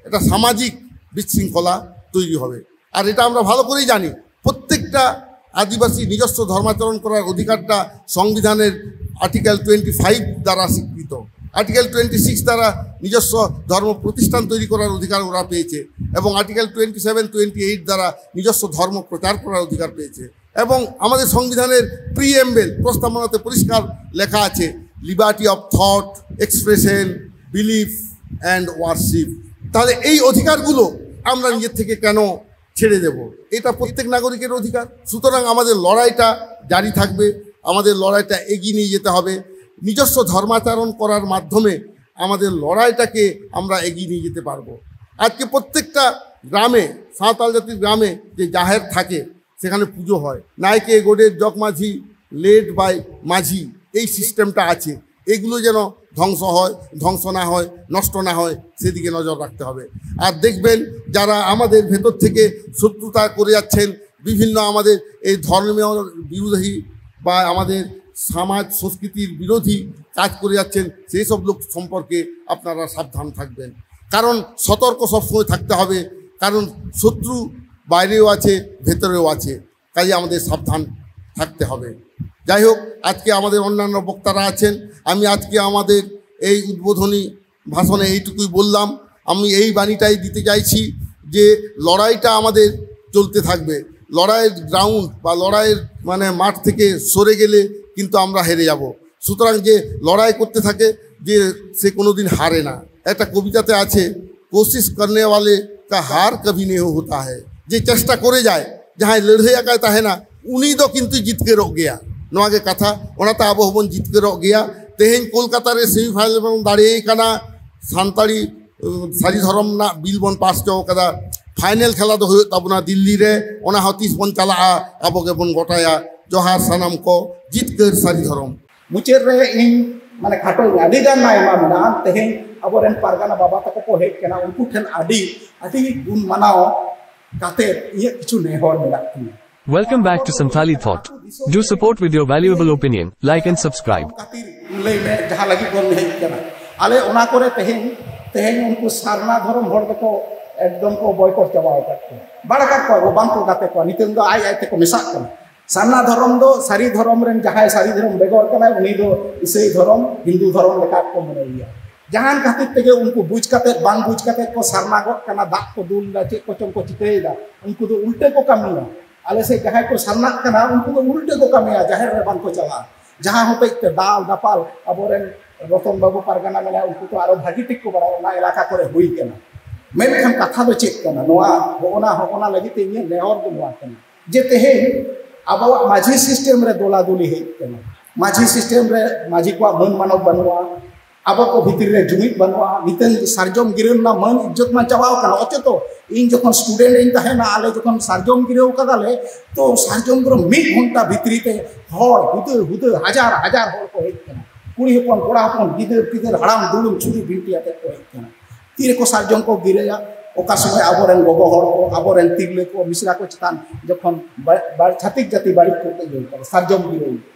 একটা সামাজিক বিশৃঙ্খলা তৈরি হবে। আর এটা আমরা ভালো করেই জানি, প্রত্যেকটা আদিবাসী নিজস্ব ধর্মাচরণ করার অধিকারটা সংবিধানের আর্টিকেল টোয়েন্টি ফাইভ দ্বারা স্বীকৃত। আর্টিকেল টোয়েন্টি সিক্স দ্বারা নিজস্ব ধর্ম প্রতিষ্ঠান তৈরি করার অধিকার ওরা পেয়েছে এবং article twenty seven twenty eight দ্বারা নিজস্ব ধর্ম প্রচার করার অধিকার পেয়েছে। এবং আমাদের সংবিধানের প্রিএম্বল প্রস্তাবনাতে পরিষ্কার লেখা আছে, liberty of thought, expression, belief and worship। তাহলে এই অধিকারগুলো আমরা নিজের থেকে কেন ছেড়ে দেব? এটা প্রত্যেক নাগরিকের অধিকার। সুতরাং আমাদের লড়াইটা জারি থাকবে, আমাদের লড়াইটা এগিয়ে নিয়ে যেতে হবে। নিজস্ব ধর্মাচরণ করার মাধ্যমে আমাদের লড়াইটাকে আমরা এগিয়ে নিয়ে যেতে পারবো। আজকে প্রত্যেকটা গ্রামে, সাঁওতাল জাতির গ্রামে যে জাহের থাকে, সেখানে পুজো হয়। নাইকে, গোডের, জগ মাঝি, লেড বাই মাঝি, এই সিস্টেমটা আছে। এগুলো যেন ধ্বংস হয়, ধ্বংস না হয়, নষ্ট না হয়, সেদিকে নজর রাখতে হবে। আর দেখবেন, যারা আমাদের ভেতর থেকে শত্রুতা করে যাচ্ছেন, বিভিন্ন আমাদের এই ধর্মীয় বিরোধী বা আমাদের সমাজ সংস্কৃতির বিরোধী কাজ করে যাচ্ছেন, সেই সব লোক সম্পর্কে আপনারা সাবধান থাকবেন। কারণ সতর্ক সবসময় থাকতে হবে, কারণ শত্রু বাইরেও আছে, ভেতরেও আছে, কাজে আমাদের সাবধান থাকতে হবে। যাই হোক, আজকে আমাদের অন্যান্য বক্তারা আছেন, আমি আজকে আমাদের এই উদ্বোধনী ভাষণে এইটুকুই বললাম। আমি এই বাণীটাই দিতে চাইছি যে লড়াইটা আমাদের চলতে থাকবে। লড়াইয়ের গ্রাউন্ড বা লড়াইয়ের মানে মাঠ থেকে সরে গেলে কিন্তু আমরা হেরে যাব। সুতরাং যে লড়াই করতে থাকে, যে সে কোনোদিন হারে না। একটা কবিতাতে আছে, কোশিশ করনে ওয়ালে কা হার কভি নেই হোতা হ্যায়। যে চেষ্টা করে যায়, ᱡᱟᱦᱟᱸᱭ ᱞᱟᱹᱲᱦᱟᱹᱭ ᱟᱠᱟᱫ ᱛᱟᱦᱮᱱᱟ, ᱩᱱᱤ ᱫᱚ ᱠᱤᱱᱛᱩ ᱡᱤᱛᱠᱟᱹᱨᱚᱜ ᱜᱮᱭᱟ᱾ ᱱᱚᱣᱟ ᱜᱮ ᱠᱟᱛᱷᱟ᱾ ᱚᱱᱟᱛᱮ ᱟᱵᱚ ᱦᱚᱸᱵᱚᱱ ᱡᱤᱛᱠᱟᱹᱨᱚᱜ ᱜᱮᱭᱟ᱾ ᱛᱮᱦᱮᱧ ᱠᱳᱞᱠᱟᱛᱟ ᱨᱮ ᱥᱮᱢᱤᱯᱷᱟᱭᱱᱟᱞ ᱵᱚᱱ ᱫᱟᱲᱮᱭᱟᱭ ᱠᱟᱱᱟ, ᱥᱟᱱᱛᱟᱲᱤ ᱥᱟᱹᱨᱤ ᱫᱷᱚᱨᱚᱢ ᱨᱮᱱᱟᱜ ᱵᱤᱞ ᱵᱚᱱ ᱯᱟᱥ ᱦᱚᱪᱚ ᱟᱠᱟᱫᱟ᱾ ᱯᱷᱟᱭᱱᱮᱞ ᱠᱷᱮᱞᱟ ᱫᱚ ᱦᱩᱭᱩᱜ ᱛᱟᱵᱚᱱᱟ ᱫᱤᱞᱞᱤ ᱨᱮ᱾ ᱚᱱᱟ ᱦᱚᱸ ᱛᱤᱥ ᱵᱚᱱ ᱪᱟᱞᱟᱜᱼᱟ, ᱟᱵᱚ ᱜᱮᱵᱚᱱ ᱜᱚᱴᱟᱭᱟ᱾ ᱡᱚᱦᱟᱨ ᱥᱟᱱᱟᱢ ᱠᱚ, ᱡᱤᱛᱠᱟᱹᱨ ᱥᱟᱹᱨᱤ ᱫᱷᱚᱨᱚᱢ᱾ ᱢᱩᱪᱟᱹᱫ ᱨᱮ ᱤᱧ ᱢᱟᱱᱮ ᱠᱷᱟᱴᱚ ᱤᱧ ᱟᱹᱰᱤ ᱜᱟᱱ ᱟᱭᱢᱟ ᱢᱮᱱᱟᱜᱼᱟ᱾ ᱛᱮᱦᱮᱧ ᱟᱵᱚᱨᱮᱱ ᱯᱟᱨᱜᱟᱱᱟ ᱵᱟᱵᱟ ᱛᱟᱠᱚ ᱠᱚ ᱦᱮᱡ ᱠᱟᱱᱟ, ᱩᱱᱠᱩ ᱴᱷᱮᱱ ᱟᱹᱰᱤ ᱟᱹᱰᱤ ᱜᱩᱱ ᱢᱟᱱᱟᱣ ᱠᱟᱛᱮ ᱤᱧᱟᱹᱜ ᱠᱤᱪᱷᱩ ᱱᱮᱦᱚᱨ ᱢᱮᱱᱟᱜ ᱛᱤᱧᱟ᱾ Welcome back to Santhali Thought. Do support with your valuable opinion, like and subscribe. ᱠᱷᱟᱹᱛᱤᱨ ᱞᱟᱹᱭ ᱢᱮ, ᱡᱟᱦᱟᱸ ᱞᱟᱹᱜᱤᱫ ᱵᱚᱱ ᱦᱮᱡ ᱠᱟᱱᱟ᱾ ᱟᱞᱮ ᱚᱱᱟ ᱠᱚᱨᱮ ᱛᱮᱦᱮᱧ ᱛᱮᱦᱮᱧ ᱩᱱᱠᱩ ᱥᱟᱨᱱᱟ ᱫᱷᱚᱨᱚᱢ ᱦᱚᱲ ᱫᱚᱠᱚ ᱮᱠᱫᱚᱢ ᱠᱚ ᱵᱚᱭᱠᱚᱴ ᱪᱟᱵᱟ ᱟᱠᱟᱫ ᱠᱚᱣᱟ, ᱵᱟᱲ ᱟᱠᱟᱫ ᱠᱚᱣᱟ ᱠᱚ, ᱵᱟᱝ ᱠᱚ ᱜᱟᱛᱮ ᱠᱚᱣᱟ᱾ ᱱᱤᱛᱚᱝ ᱫᱚ ᱟᱡ ᱟᱡ ᱛᱮᱠᱚ ᱢᱮᱥᱟᱜ ᱠᱟᱱᱟ᱾ ᱥᱟᱨᱱᱟ ᱫᱷᱚᱨᱚᱢ ᱫᱚ ᱥᱟᱹᱨᱤ ᱫᱷᱚᱨᱚᱢ ᱨᱮᱱ ᱡᱟᱦᱟᱸᱭ ᱥᱟᱹᱨᱤ ᱫᱷᱚᱨᱚᱢ ᱵᱮᱜᱚᱨ ᱠᱟᱱᱟᱭ, ᱩᱱᱤ ᱫᱚ ᱤᱥᱟᱹᱭ ᱫᱷᱚᱨᱚᱢ, ᱦᱤᱱᱫᱩ ᱫᱷᱚᱨᱚᱢ ᱞᱮᱠᱟ ᱠᱚ ᱢᱚᱱᱮᱭᱮᱭᱟ᱾ ᱡᱟᱦᱟᱱ ᱠᱷᱟᱹᱛᱤᱨ ᱛᱮᱜᱮ ᱩᱱᱠᱩ ᱵᱩᱡᱽ ᱠᱟᱛᱮᱫ ᱵᱟᱝ ᱵᱩᱡᱽ ᱠᱟᱛᱮᱫ ᱠᱚ ᱥᱟᱨᱱᱟᱜᱚᱜ ᱠᱟᱱᱟ, ᱫᱟᱜ ᱠᱚ ᱫᱩᱞ ᱮᱫᱟ, ᱪᱮᱫ ᱠᱚᱪᱚᱝ ᱠᱚ ᱪᱤᱠᱟᱹᱭᱮᱫᱟ᱾ ᱩᱱᱠᱩ ᱫᱚ ᱩᱞᱴᱟᱹ ᱠᱚ ᱠᱟᱹᱢᱤᱭᱟ᱾ ᱟᱞᱮ ᱥᱮᱫ ᱡᱟᱦᱟᱸᱭ ᱠᱚ ᱥᱟᱨᱱᱟᱜ ᱠᱟᱱᱟ, ᱩᱱᱠᱩ ᱫᱚ ᱩᱞᱴᱟᱹ ᱠᱚ ᱠᱟᱹᱢᱤᱭᱟ, ᱡᱟᱦᱮᱨ ᱨᱮ ᱵᱟᱝ ᱠᱚ ᱪᱟᱞᱟᱜᱼᱟ᱾ ᱡᱟᱦᱟᱸ ᱦᱚᱛᱮᱡ ᱛᱮ ᱫᱟᱞ ᱫᱟᱯᱟᱞ ᱟᱵᱚᱨᱮᱱ ᱨᱚᱛᱚᱱ ᱵᱟᱹᱵᱩ ᱯᱟᱨᱜᱟᱱᱟ ᱢᱮᱱᱟᱭᱟ, ᱩᱱᱠᱩ ᱛᱚ ᱟᱨᱚ ᱵᱷᱟᱹᱜᱤ ᱴᱷᱤᱠ ᱠᱚ ᱵᱟᱲᱟᱭᱟ ᱚᱱᱟ ᱮᱞᱟᱠᱟ ᱠᱚᱨᱮ ᱦᱩᱭ ᱠᱟᱱᱟ᱾ ᱢᱮᱱᱠᱷᱟᱱ ᱠᱟᱛᱷᱟ ᱫᱚ ᱪᱮᱫ ᱠᱟᱱᱟ? ᱱᱚᱣᱟ ᱦᱚᱸᱜᱼᱚᱱᱟ ᱦᱚᱸᱜᱼᱚᱱᱟ ᱞᱟᱹᱜᱤᱫ ᱛᱮ ᱤᱧᱟᱹᱜ ᱱᱮᱦᱚᱨ ᱫᱚ ᱱᱚᱣᱟ ᱠᱟᱱᱟ ᱡᱮ ᱛᱮᱦᱮᱧ ᱟᱵᱚᱣᱟᱜ ᱢᱟᱹᱡᱷᱤ ᱥᱤᱥᱴᱮᱢ ᱨᱮ ᱫᱚᱞᱟᱫᱚᱞᱤ ᱦᱮᱡ ᱠᱟᱱᱟ᱾ ᱢᱟᱹᱡᱷᱤ ᱥᱤᱥᱴᱮᱢ ᱨᱮ ᱢᱟᱹᱡᱷᱤ ᱠᱚᱣᱟᱜ ᱢᱟᱹᱱ ᱢᱟᱱᱚᱛ ᱵᱟᱹᱱᱩᱜᱼᱟ᱾ ᱟᱵᱚ ᱠᱚ ᱵᱷᱤᱛᱤᱨ ᱨᱮ ᱡᱩᱢᱤᱫ ᱵᱟᱹᱱᱩᱜᱼᱟ᱾ ᱱᱤᱛᱚᱝ ᱥᱟᱨᱡᱚᱢ ᱜᱤᱨᱟᱹ ᱨᱮᱱᱟᱜ ᱢᱟᱹᱱ ᱤᱡᱽᱡᱚᱛ ᱢᱟ ᱪᱟᱵᱟᱣ ᱠᱟᱱᱟ᱾ ᱚᱪᱮᱛᱚ ᱤᱧ ᱡᱚᱠᱷᱚᱱ ᱥᱴᱩᱰᱮᱱᱴ ᱤᱧ ᱛᱟᱦᱮᱱᱟ, ᱟᱞᱮ ᱡᱚᱠᱷᱚᱱ ᱥᱟᱨᱡᱚᱢ ᱜᱤᱨᱟᱹᱣ ᱠᱟᱫᱟᱞᱮ, ᱛᱚ ᱥᱟᱨᱡᱚᱢ ᱜᱤᱨᱟᱹ ᱢᱤᱫ ᱜᱷᱚᱱᱴᱟ ᱵᱷᱤᱛᱨᱤ ᱛᱮ ᱦᱚᱲ ᱦᱩᱫᱟᱹ ᱦᱩᱫᱟᱹ ᱦᱟᱡᱟᱨ ᱦᱟᱡᱟᱨ ᱦᱚᱲ ᱠᱚ ᱦᱮᱡ ᱠᱟᱱᱟ᱾ ᱠᱩᱲᱤ ᱦᱚᱯᱚᱱ, ᱠᱚᱲᱟ ᱦᱚᱯᱚᱱ, ᱜᱤᱫᱟᱹᱨ ᱯᱤᱫᱟᱹᱨ, ᱦᱟᱲᱟᱢ ᱫᱩᱲᱩᱢ, ᱪᱷᱩᱨᱤ ᱵᱤᱱᱴᱤ ᱟᱛᱮ ᱠᱚ ᱦᱮᱡ ᱠᱟᱱᱟ᱾ ᱛᱤᱨᱮᱠᱚ ᱥᱟᱨᱡᱚᱢ ᱠᱚ ᱜᱤᱨᱟᱹᱭᱟ? ᱚᱠᱟ ᱥᱚᱢᱚᱭ ᱟᱵᱚᱨᱮᱱ ᱜᱚᱜᱚ ᱦᱚᱲ ᱠᱚ, ᱟᱵᱚᱨᱮᱱ ᱛᱤᱨᱞᱟᱹ ᱠᱚ, ᱢᱤᱥᱨᱟ ᱠᱚ ᱪᱮᱛᱟᱱ ᱡᱚᱠᱷᱚᱱ ᱵᱟ-, ᱵᱟ-, ᱪᱷᱟᱹᱛᱤᱠ ᱡᱟᱹᱛᱤ ᱵᱟᱹᱲᱤᱡ ᱠᱚ ᱤᱭᱟᱹ ᱠᱟᱱᱟ, ᱥᱟᱨᱡᱚᱢ ᱜᱤᱨᱟᱹ᱾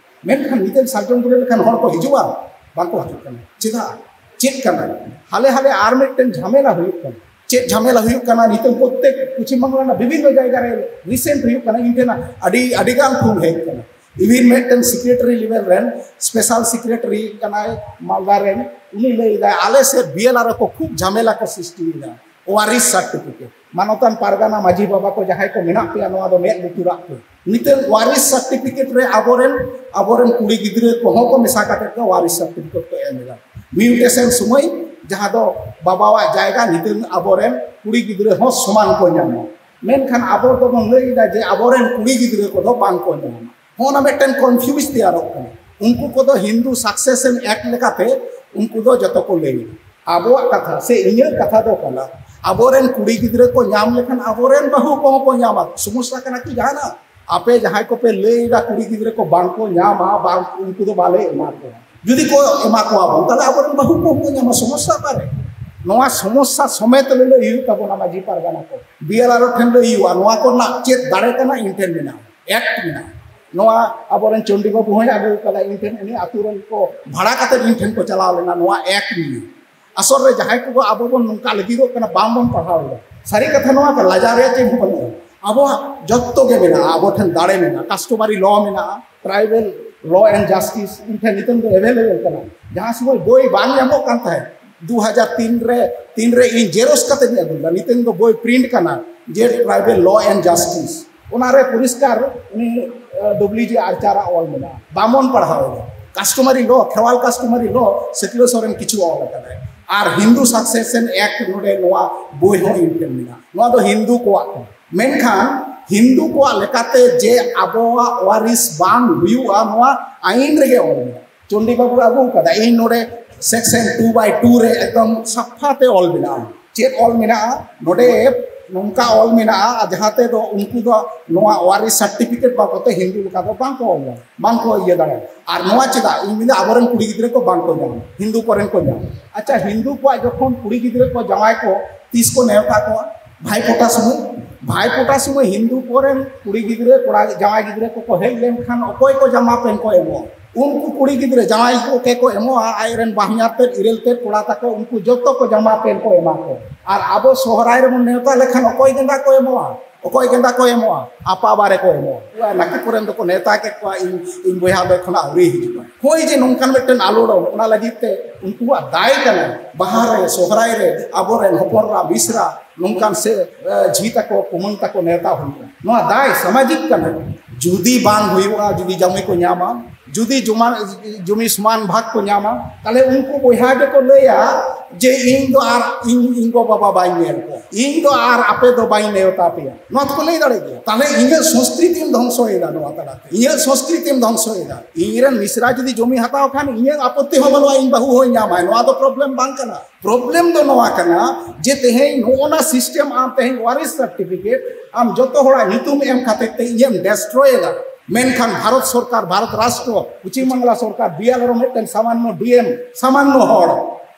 ᱢᱮᱱᱠᱷᱟᱱ ᱱᱤᱛᱚᱜ ᱥᱟᱨᱡᱚᱢ ᱜᱤᱨᱟᱹ ᱞᱮᱠᱷᱟᱱ ᱦᱚᱲ ᱠᱚ ᱦᱤᱡᱩᱜᱼᱟ? ᱵᱟᱝᱠᱚ ᱦᱤᱡᱩᱜ ᱠᱟᱱᱟ᱾ ᱪᱮᱫᱟᱜ? ᱪᱮᱫ ᱠᱟᱱᱟ? ᱦᱟᱞᱮ ᱦᱟᱞᱮ ᱟᱨ ᱢᱤᱫᱴᱮᱱ ᱡᱷᱟᱢᱮᱞᱟ ᱦᱩᱭᱩᱜ ᱠᱟᱱᱟ᱾ ᱪᱮᱫ ᱡᱷᱟᱢᱮᱞᱟ ᱦᱩᱭᱩᱜ ᱠᱟᱱᱟ? ᱱᱤᱛᱚᱜ ᱯᱨᱚᱛᱮᱠ ᱯᱚᱪᱷᱤᱢ ᱵᱟᱝᱞᱟ ᱨᱮᱱᱟᱜ ᱵᱤᱵᱷᱤᱱᱱᱚ ᱡᱟᱭᱜᱟ ᱨᱮ ᱨᱤᱥᱮᱱᱴ ᱦᱩᱭᱩᱜ ᱠᱟᱱᱟ᱾ ᱤᱧ ᱴᱷᱮᱱ ᱟᱹᱰᱤ, ᱟᱹᱰᱤ ᱜᱟᱱ ᱯᱷᱳᱱ ᱦᱮᱡ ᱠᱟᱱᱟ᱾ ᱤᱵᱷᱤᱱ ᱢᱤᱫᱴᱮᱱ ᱥᱮᱠᱨᱮᱴᱟᱨᱤ ᱞᱮᱵᱮᱞ ᱨᱮᱱ, ᱥᱯᱮᱥᱟᱞ ᱥᱮᱠᱨᱮᱴᱟᱨᱤ ᱠᱟᱱᱟᱭ ᱢᱟᱞᱫᱟ ᱨᱮᱱ, ᱩᱱᱤ ᱞᱟᱹᱭ ᱮᱫᱟᱭ, "ᱟᱞᱮ ᱥᱮᱫ ᱵᱤ ᱮᱞ ᱟᱨ ᱠᱚ ᱠᱷᱩᱵ ᱡᱷᱟᱢᱮᱞᱟ ᱠᱚ ᱥᱨᱤᱥᱴᱤᱭᱮᱫᱟ, ᱣᱟᱨᱤᱥ ᱥᱟᱨᱴᱤᱯᱷᱤᱠᱮᱴ᱾ ᱢᱟᱱᱚᱛᱟᱱ ᱯᱟᱨᱜᱟᱱᱟ ᱢᱟᱹᱡᱷᱤ ᱵᱟᱵᱟ ᱠᱚ ᱡᱟᱦᱟᱸᱭ ᱠᱚ ᱢᱮᱱᱟᱜ ᱯᱮᱭᱟ, ᱱᱚᱣᱟ ᱫᱚ ᱢᱮᱫ ᱞᱩᱛᱩᱨᱟᱜ ᱯᱮ᱾" ᱱᱤᱛᱚᱜ ᱣᱟᱨᱤᱥ ᱥᱟᱨᱴᱤᱯᱷᱤᱠᱮᱴ ᱨᱮ ᱟᱵᱚᱨᱮᱱ, ᱟᱵᱚᱨᱮᱱ ᱠᱩᱲᱤ ᱜᱤᱫᱽᱨᱟᱹ ᱠᱚᱦᱚᱸ ᱠᱚ ᱢᱮᱥᱟ ᱠᱟᱛᱮ ᱠᱚ ᱣᱟᱨᱤᱥ ᱥᱟᱨᱴᱤᱯᱷᱤᱠᱮᱴ ᱠᱚ ᱮᱢ ᱮᱫᱟ᱾ ᱢᱤᱭᱩᱴᱮᱥᱚᱱ ᱥᱚᱢᱚᱭ ᱡᱟᱦᱟᱸ ᱫᱚ ᱵᱟᱵᱟᱣᱟᱜ ᱡᱟᱭᱜᱟ, ᱱᱤᱛᱚᱜ ᱟᱵᱚᱨᱮᱱ ᱠᱩᱲᱤ ᱜᱤᱫᱽᱨᱟᱹ ᱦᱚᱸ ᱥᱚᱢᱟᱱ ᱠᱚ ᱧᱟᱢᱟ᱾ ᱢᱮᱱᱠᱷᱟᱱ ᱟᱵᱚ ᱫᱚᱵᱚᱱ ᱞᱟᱹᱭ ᱮᱫᱟ ᱡᱮ ᱟᱵᱚᱨᱮᱱ ᱠᱩᱲᱤ ᱜᱤᱫᱽᱨᱟᱹ ᱠᱚᱫᱚ ᱵᱟᱝ ᱠᱚ ᱧᱟᱢᱟ᱾ ᱦᱚᱸ, ᱚᱱᱟ ᱢᱤᱫᱴᱮᱱ ᱠᱚᱱᱯᱷᱤᱭᱩᱡᱽ ᱛᱮᱭᱟᱨᱚᱜ ᱠᱟᱱᱟ᱾ ᱩᱱᱠᱩ ᱠᱚᱫᱚ ᱦᱤᱱᱫᱩ ᱥᱟᱠᱥᱮᱥᱚᱱ ᱮᱠᱴ ᱞᱮᱠᱟᱛᱮ ᱩᱱᱠᱩ ᱫᱚ ᱡᱚᱛᱚ ᱠᱚ ᱞᱟᱹᱭ ᱮᱫᱟ᱾ ᱟᱵᱚᱣᱟᱜ ᱠᱟᱛᱷᱟ ᱥᱮ ᱤᱧᱟᱹᱜ ᱠᱟᱛᱷᱟ ᱫᱚ ᱠᱟᱱᱟ, ᱟᱵᱚᱨᱮᱱ ᱠᱩᱲᱤ ᱜᱤᱫᱽᱨᱟᱹ ᱠᱚ ᱧᱟᱢ ᱞᱮᱠᱷᱟᱱ ᱟᱵᱚᱨᱮᱱ ᱵᱟᱹᱦᱩ ᱠᱚᱦᱚᱸ ᱠᱚ ᱧᱟᱢᱟ᱾ ᱥᱚᱢᱚᱥᱥᱟ ᱠᱟᱱᱟ ᱠᱤ ᱡᱟᱦᱟᱱᱟᱜ? ᱟᱯᱮ ᱡᱟᱦᱟᱸᱭ ᱠᱚᱯᱮ ᱞᱟᱹᱭ ᱮᱫᱟ ᱠᱩᱲᱤ ᱜᱤᱫᱽᱨᱟᱹ ᱠᱚ ᱵᱟᱝ ᱠᱚ ᱧᱟᱢᱟ, ᱵᱟᱝ, ᱩᱱᱠᱩ ᱫᱚ ᱵᱟᱞᱮ ᱮᱢᱟ ᱠᱚᱣᱟ, ᱡᱩᱫᱤ ᱠᱚ ᱮᱢᱟ ᱠᱚᱣᱟ ᱵᱚᱱ, ᱛᱟᱦᱞᱮ ᱟᱵᱚᱨᱮᱱ ᱵᱟᱹᱦᱩ ᱠᱚᱦᱚᱸ ᱠᱚ ᱧᱟᱢᱟ᱾ ᱥᱚᱢᱚᱥᱥᱟ ᱚᱠᱟᱨᱮ? ᱱᱚᱣᱟ ᱥᱚᱢᱚᱥᱥᱟ ᱥᱚᱢᱮᱛ ᱞᱟᱹᱞᱟᱹᱭ ᱦᱩᱭᱩᱜ ᱛᱟᱵᱚᱱᱟ ᱢᱟᱹᱡᱷᱤ ᱯᱟᱨᱜᱟᱱᱟ ᱠᱚ, ᱵᱤ ᱮᱞ ᱟᱨ ᱴᱷᱮᱱ ᱞᱟᱹᱭ ᱦᱩᱭᱩᱜᱼᱟ᱾ ᱱᱚᱣᱟ ᱠᱚᱨᱮᱱᱟᱜ ᱪᱮᱫ ᱫᱟᱲᱮ ᱠᱟᱱᱟ? ᱤᱧ ᱴᱷᱮᱱ ᱢᱮᱱᱟᱜᱼᱟ, ᱮᱠᱴ ᱢᱮᱱᱟᱜᱼᱟ᱾ ᱱᱚᱣᱟ ᱟᱵᱚᱨᱮᱱ ᱪᱚᱱᱰᱤ ᱵᱟᱹᱵᱩ ᱦᱚᱸᱭ ᱟᱹᱜᱩ ᱠᱟᱫᱟ, ᱤᱧ ᱴᱷᱮᱱ, ᱤᱧ ᱟᱹᱛᱩ ᱨᱮᱱ ᱠᱚ ᱵᱷᱟᱲᱟ ᱠᱟᱛᱮ ᱤᱧ ᱴᱷᱮᱱ ᱠᱚ ᱪᱟᱞᱟᱣ ᱞᱮᱱᱟ ᱱᱚᱣᱟ ᱮᱠᱴ ᱱᱤᱭᱮ᱾ ᱟᱥᱚᱞ ᱨᱮ ᱡᱟᱦᱟᱸᱭ ᱠᱚ ᱟᱵᱚ ᱵᱚᱱ ᱱᱚᱝᱠᱟ ᱞᱟᱹᱜᱤᱫᱚᱜ ᱠᱟᱱᱟ, ᱵᱟᱝ ᱵᱚᱱ ᱯᱟᱲᱦᱟᱣ ᱮᱫᱟ᱾ ᱥᱟᱹᱨᱤ ᱠᱟᱛᱷᱟ ᱱᱚᱣᱟ ᱠᱟᱱᱟ, ᱞᱟᱡᱟᱣ ᱨᱮᱭᱟᱜ ᱪᱮᱫ ᱦᱚᱸ ᱵᱟᱹᱱᱩᱜᱼᱟ᱾ ᱟᱵᱚᱣᱟᱜ ᱡᱚᱛᱚ ᱜᱮ ᱢᱮᱱᱟᱜᱼᱟ, ᱟᱵᱚ ᱴᱷᱮᱱ ᱫᱟᱲᱮ ᱢᱮᱱᱟᱜᱼᱟ, ᱠᱟᱥᱴᱚᱢᱟᱨᱤ ᱞᱚ ᱢᱮᱱᱟᱜᱼᱟ, ᱴᱨᱟᱭᱵᱮᱞ ᱞᱚ ᱮᱱᱰ ᱡᱟᱥᱴᱤᱥ ᱤᱧ ᱴᱷᱮᱱ ᱱᱤᱛᱚᱝ ᱫᱚ ᱮᱵᱮᱞᱮᱵᱮᱞ ᱠᱟᱱᱟ᱾ ᱡᱟᱦᱟᱸ ᱥᱚᱢᱚᱭ ᱵᱳᱭ ᱵᱟᱝ ᱧᱟᱢᱚᱜ ᱠᱟᱱ ᱛᱟᱦᱮᱸᱫ, ᱫᱩ ᱦᱟᱡᱟᱨ ᱛᱤᱱ ᱨᱮ, ᱛᱤᱱ ᱨᱮ ᱤᱧ ᱡᱮᱨᱚᱠᱥ ᱠᱟᱛᱮ ᱤᱧ ᱟᱹᱜᱩ ᱞᱮᱫᱟ᱾ ᱱᱤᱛᱚᱝ ᱫᱚ ᱵᱳᱭ ᱯᱨᱤᱱᱴ ᱠᱟᱱᱟ, ᱡᱮ ᱴᱨᱟᱭᱵᱮᱞ ᱞᱚ ᱮᱱᱰ ᱡᱟᱥᱴᱤᱥ, ᱚᱱᱟᱨᱮ ᱯᱚᱨᱤᱥᱠᱟᱨ ᱩᱱᱤ ᱰᱚᱵᱞᱤᱭᱩ ᱡᱮ ᱟᱨᱪᱟᱨᱟᱜ ᱚᱞ ᱢᱮᱱᱟᱜᱼᱟ, ᱵᱟᱢᱚᱱ ᱯᱟᱲᱦᱟᱣ ᱮᱫᱟ᱾ ᱠᱟᱥᱴᱚᱢᱟᱨᱤ ᱞᱚ, ᱠᱷᱮᱨᱣᱟᱞ ᱠᱟᱥᱴᱚᱢᱟᱨᱤ ᱞᱚ, ᱥᱟᱹᱠᱞᱟᱹ ᱥᱚᱨᱮᱱ ᱠᱤᱪᱷᱩ ᱚᱞ ᱟᱠᱟᱫᱟᱭ᱾ ᱟᱨ ᱦᱤᱱᱫᱩ ᱥᱟᱠᱥᱮᱥᱚᱱ ᱮᱠᱴ, ᱱᱚᱰᱮ ᱱᱚᱣᱟ ᱵᱳᱭ ᱦᱚᱸ ᱤᱧ ᱴᱷᱮᱱ ᱢᱮᱱᱟᱜᱼᱟ᱾ ᱱᱚᱣᱟ ᱫᱚ ᱦᱤᱱᱫᱩ ᱠᱚᱣᱟᱜ ᱠᱟᱱᱟ᱾ ᱢᱮᱱᱠᱷᱟᱱ ᱦᱤᱱᱫᱩ ᱠᱚᱣᱟᱜ ᱞᱮᱠᱟᱛᱮ ᱡᱮ ᱟᱵᱚᱣᱟᱜ ᱣᱟᱨᱤᱥ ᱵᱟᱝ ᱦᱩᱭᱩᱜᱼᱟ, ᱱᱚᱣᱟ ᱟᱭᱤᱱ ᱨᱮᱜᱮ ᱚᱞ ᱢᱮᱱᱟᱜᱼᱟ᱾ ᱪᱚᱱᱰᱤ ᱵᱟᱹᱵᱩ ᱟᱹᱜᱩ ᱟᱠᱟᱫᱟ, ᱤᱧ ᱱᱚᱰᱮ ᱥᱮᱠᱥᱚᱱ ᱴᱩ ᱵᱟᱭ ᱴᱩ ᱨᱮ ᱮᱠᱫᱚᱢ ᱥᱟᱯᱷᱟ ᱛᱮ ᱚᱞ ᱢᱮᱱᱟᱜᱼᱟ᱾ ᱪᱮᱫ ᱚᱞ ᱢᱮᱱᱟᱜᱼᱟ? ᱱᱚᱰᱮ ᱱᱚᱝᱠᱟ ᱚᱞ ᱢᱮᱱᱟᱜᱼᱟ, ᱡᱟᱦᱟᱸ ᱛᱮᱫᱚ ᱩᱱᱠᱩ ᱫᱚ ᱱᱚᱣᱟ ᱣᱟᱨᱤᱥ ᱥᱟᱨᱴᱤᱯᱷᱤᱠᱮᱴ ᱵᱟᱵᱚᱫ ᱛᱮ ᱦᱤᱱᱫᱩ ᱞᱮᱠᱟ ᱫᱚ ᱵᱟᱝ ᱠᱚ ᱚᱞᱟ, ᱵᱟᱝ ᱠᱚ ᱤᱭᱟᱹ ᱫᱟᱲᱮᱭᱟᱜᱼᱟ᱾ ᱟᱨ ᱱᱚᱣᱟ ᱪᱮᱫᱟᱜ? ᱤᱧ ᱢᱮᱱᱫᱟ, ᱟᱵᱚᱨᱮᱱ ᱠᱩᱲᱤ ᱜᱤᱫᱽᱨᱟᱹ ᱠᱚ ᱵᱟᱝ ᱠᱚ ᱧᱟᱢᱟ, ᱦᱤᱱᱫᱩ ᱠᱚᱨᱮᱱ ᱠᱚ ᱧᱟᱢᱟ᱾ ᱟᱪᱪᱷᱟ, ᱦᱤᱱᱫᱩ ᱠᱚᱣᱟᱜ ᱡᱚᱠᱷᱚᱱ ᱠᱩᱲᱤ ᱜᱤᱫᱽᱨᱟᱹ ᱠᱚ ᱡᱟᱶᱟᱭ ᱠᱚ, ᱛᱤᱥ ᱠᱚ ᱱᱮᱣᱛᱟ ᱠᱚᱣᱟ? ᱵᱷᱟᱭ ᱯᱷᱳᱴᱟ ᱥᱚᱢᱚᱭ᱾ ᱵᱷᱟᱭ ᱯᱷᱳᱴᱟ ᱥᱚᱢᱚᱭ ᱦᱤᱱᱫᱩ ᱠᱚᱨᱮᱱ ᱠᱩᱲᱤ ᱜᱤᱫᱽᱨᱟᱹ, ᱠᱚᱲᱟ ᱡᱟᱶᱟᱭ ᱜᱤᱫᱽᱨᱟᱹ ᱠᱚᱠᱚ ᱦᱮᱡ ᱞᱮᱱᱠᱷᱟᱱ ᱚᱠᱚᱭ ᱠᱚ ᱡᱟᱢᱟ ᱯᱮᱱ ᱠᱚ ᱮᱢᱚᱜᱼᱟ? ᱩᱱᱠᱩ ᱠᱩᱲᱤ ᱜᱤᱫᱽᱨᱟᱹ ᱡᱟᱶᱟᱭ ᱠᱚ ᱠᱮ ᱠᱚ ᱮᱢᱚᱜᱼᱟ, ᱟᱡᱨᱮᱱ ᱵᱟᱦᱧᱟᱨ ᱛᱮᱫ, ᱤᱨᱟᱹᱞ ᱛᱮᱫ ᱠᱚᱲᱟ ᱛᱟᱠᱚ, ᱩᱱᱠᱩ ᱡᱚᱛᱚ ᱠᱚ ᱡᱟᱢᱟ ᱯᱮᱱ ᱠᱚ ᱮᱢᱟ ᱠᱚ᱾ ᱟᱨ ᱟᱵᱚ ᱥᱚᱦᱨᱟᱭ ᱨᱮᱵᱚᱱ ᱱᱮᱣᱛᱟ ᱞᱮᱠᱷᱟᱱ ᱚᱠᱚᱭ ᱜᱮᱸᱫᱟ ᱠᱚ ᱮᱢᱚᱜᱼᱟ? ᱚᱠᱚᱭ ᱜᱮᱸᱫᱟ ᱠᱚ ᱮᱢᱚᱜᱼᱟ? ᱟᱯᱟ ᱵᱟᱨᱮ ᱠᱚ ᱮᱢᱚᱜᱼᱟ᱾ ᱱᱟᱹᱠᱤ ᱠᱚᱨᱮᱱ ᱫᱚᱠᱚ ᱱᱮᱣᱛᱟ ᱠᱮᱫ ᱠᱚᱣᱟ, ᱤᱧ, ᱤᱧ ᱵᱚᱭᱦᱟ ᱫᱚ ᱮᱠᱷᱚᱱ ᱟᱹᱣᱨᱤ ᱦᱤᱡᱩᱜᱼᱟ᱾ ᱦᱳᱭ ᱡᱮ ᱱᱚᱝᱠᱟᱱ ᱢᱤᱫᱴᱮᱱ ᱟᱞᱚᱲᱚᱱ, ᱚᱱᱟ ᱞᱟᱹᱜᱤᱫ ᱛᱮ ᱩᱱᱠᱩᱣᱟᱜ ᱫᱟᱭ ᱠᱟᱱᱟ᱾ ᱵᱟᱦᱟ ᱨᱮ, ᱥᱚᱦᱨᱟᱭ ᱨᱮ ᱟᱵᱚᱨᱮᱱ ᱦᱚᱯᱚᱱ ᱮᱨᱟ, ᱢᱤᱥᱨᱟ ᱱᱚᱝᱠᱟᱱ ᱥᱮ, ᱮ, ᱡᱷᱤ ᱛᱟᱠᱚ, ᱠᱩᱢᱟᱹᱝ ᱛᱟᱠᱚ ᱱᱮᱣᱛᱟ ᱦᱩᱭᱩᱜᱼᱟ᱾ ᱱᱚᱣᱟ ᱫᱟᱭ ᱥᱟᱢᱟᱡᱤᱠ ᱠᱟᱱᱟ᱾ ᱡᱩᱫᱤ ᱵᱟᱝ ᱦᱩᱭᱩᱜᱼᱟ, ᱡᱩᱫᱤ ᱡᱟᱢᱤ ᱠᱚ ᱧᱟᱢᱟ, ᱡᱩᱫᱤ ᱡᱚᱢᱟ, ᱡᱩᱢᱤ ᱥᱚᱢᱟᱱ ᱵᱷᱟᱜᱽ ᱠᱚ ᱧᱟᱢᱟ, ᱛᱟᱦᱞᱮ ᱩᱱᱠᱩ ᱵᱚᱭᱦᱟ ᱜᱮᱠᱚ ᱞᱟᱹᱭᱟ ᱡᱮ, "ᱤᱧ ᱫᱚ ᱟᱨ ᱤᱧ, ᱤᱧ ᱜᱚ ᱵᱟᱵᱟ ᱵᱟᱹᱧ ᱧᱮᱞ ᱠᱚᱣᱟ, ᱤᱧ ᱫᱚ ᱟᱨ ᱟᱯᱮ ᱫᱚ ᱵᱟᱹᱧ ᱱᱮᱣᱛᱟ ᱯᱮᱭᱟ᱾" ᱱᱚᱣᱟ ᱫᱚᱠᱚ ᱞᱟᱹᱭ ᱫᱟᱲᱮ ᱜᱮᱭᱟ᱾ ᱛᱟᱦᱞᱮ ᱤᱧᱟᱹᱜ ᱥᱚᱸᱥᱠᱨᱤᱛᱤᱢ ᱫᱷᱚᱝᱥᱚᱭᱮᱫᱟ ᱱᱚᱣᱟ ᱛᱟᱞᱟᱛᱮ, ᱤᱧᱟᱹᱜ ᱥᱚᱸᱥᱠᱨᱤᱛᱤᱢ ᱫᱷᱚᱝᱥᱚᱭᱮᱫᱟ᱾ ᱤᱧ ᱨᱮᱱ ᱢᱤᱥᱨᱟ ᱡᱩᱫᱤ ᱡᱚᱢᱤ ᱦᱟᱛᱟᱣ ᱠᱷᱟᱱ, ᱤᱧᱟᱹᱜ ᱟᱯᱚᱛᱛᱤ ᱦᱚᱸ ᱵᱟᱹᱱᱩᱜᱼᱟ, ᱤᱧ ᱵᱟᱹᱦᱩ ᱦᱚᱸᱧ ᱧᱟᱢᱟᱭ, ᱱᱚᱣᱟ ᱫᱚ ᱯᱨᱚᱵᱞᱮᱢ ᱵᱟᱝ ᱠᱟᱱᱟ᱾ ᱯᱨᱚᱵᱞᱮᱢ ᱫᱚ ᱱᱚᱣᱟ ᱠᱟᱱᱟ ᱡᱮ ᱛᱮᱦᱮᱧ ᱱᱚᱜᱼᱚ ᱱᱟ ᱥᱤᱥᱴᱮᱢ, ᱟᱢ ᱛᱮᱦᱮᱧ ᱣᱟᱨᱤᱥ ᱥᱟᱨᱴᱤᱯᱷᱤᱠᱮᱴ ᱟᱢ ᱡᱚᱛᱚ ᱦᱚᱲᱟᱜ ᱧᱩᱛᱩᱢ ᱮᱢ ᱠᱟᱛᱮ ᱛᱮ ᱤᱧᱮᱢ ᱰᱮᱥᱴᱨᱚᱭ ᱮᱫᱟ᱾ ᱢᱮᱱᱠᱷᱟᱱ ᱵᱷᱟᱨᱚᱛ ᱥᱚᱨᱠᱟᱨ, ᱵᱷᱟᱨᱚᱛ ᱨᱟᱥᱴᱨᱚ, ᱯᱚᱪᱷᱤᱢ ᱵᱟᱝᱞᱟ ᱥᱚᱨᱠᱟᱨ, ᱵᱤᱭᱟᱞ ᱨᱮ ᱢᱤᱫᱴᱮᱱ ᱥᱟᱢᱟᱱᱱᱚ ᱰᱤ ᱮᱢ, ᱥᱟᱢᱟᱱᱱᱚ ᱦᱚᱲ,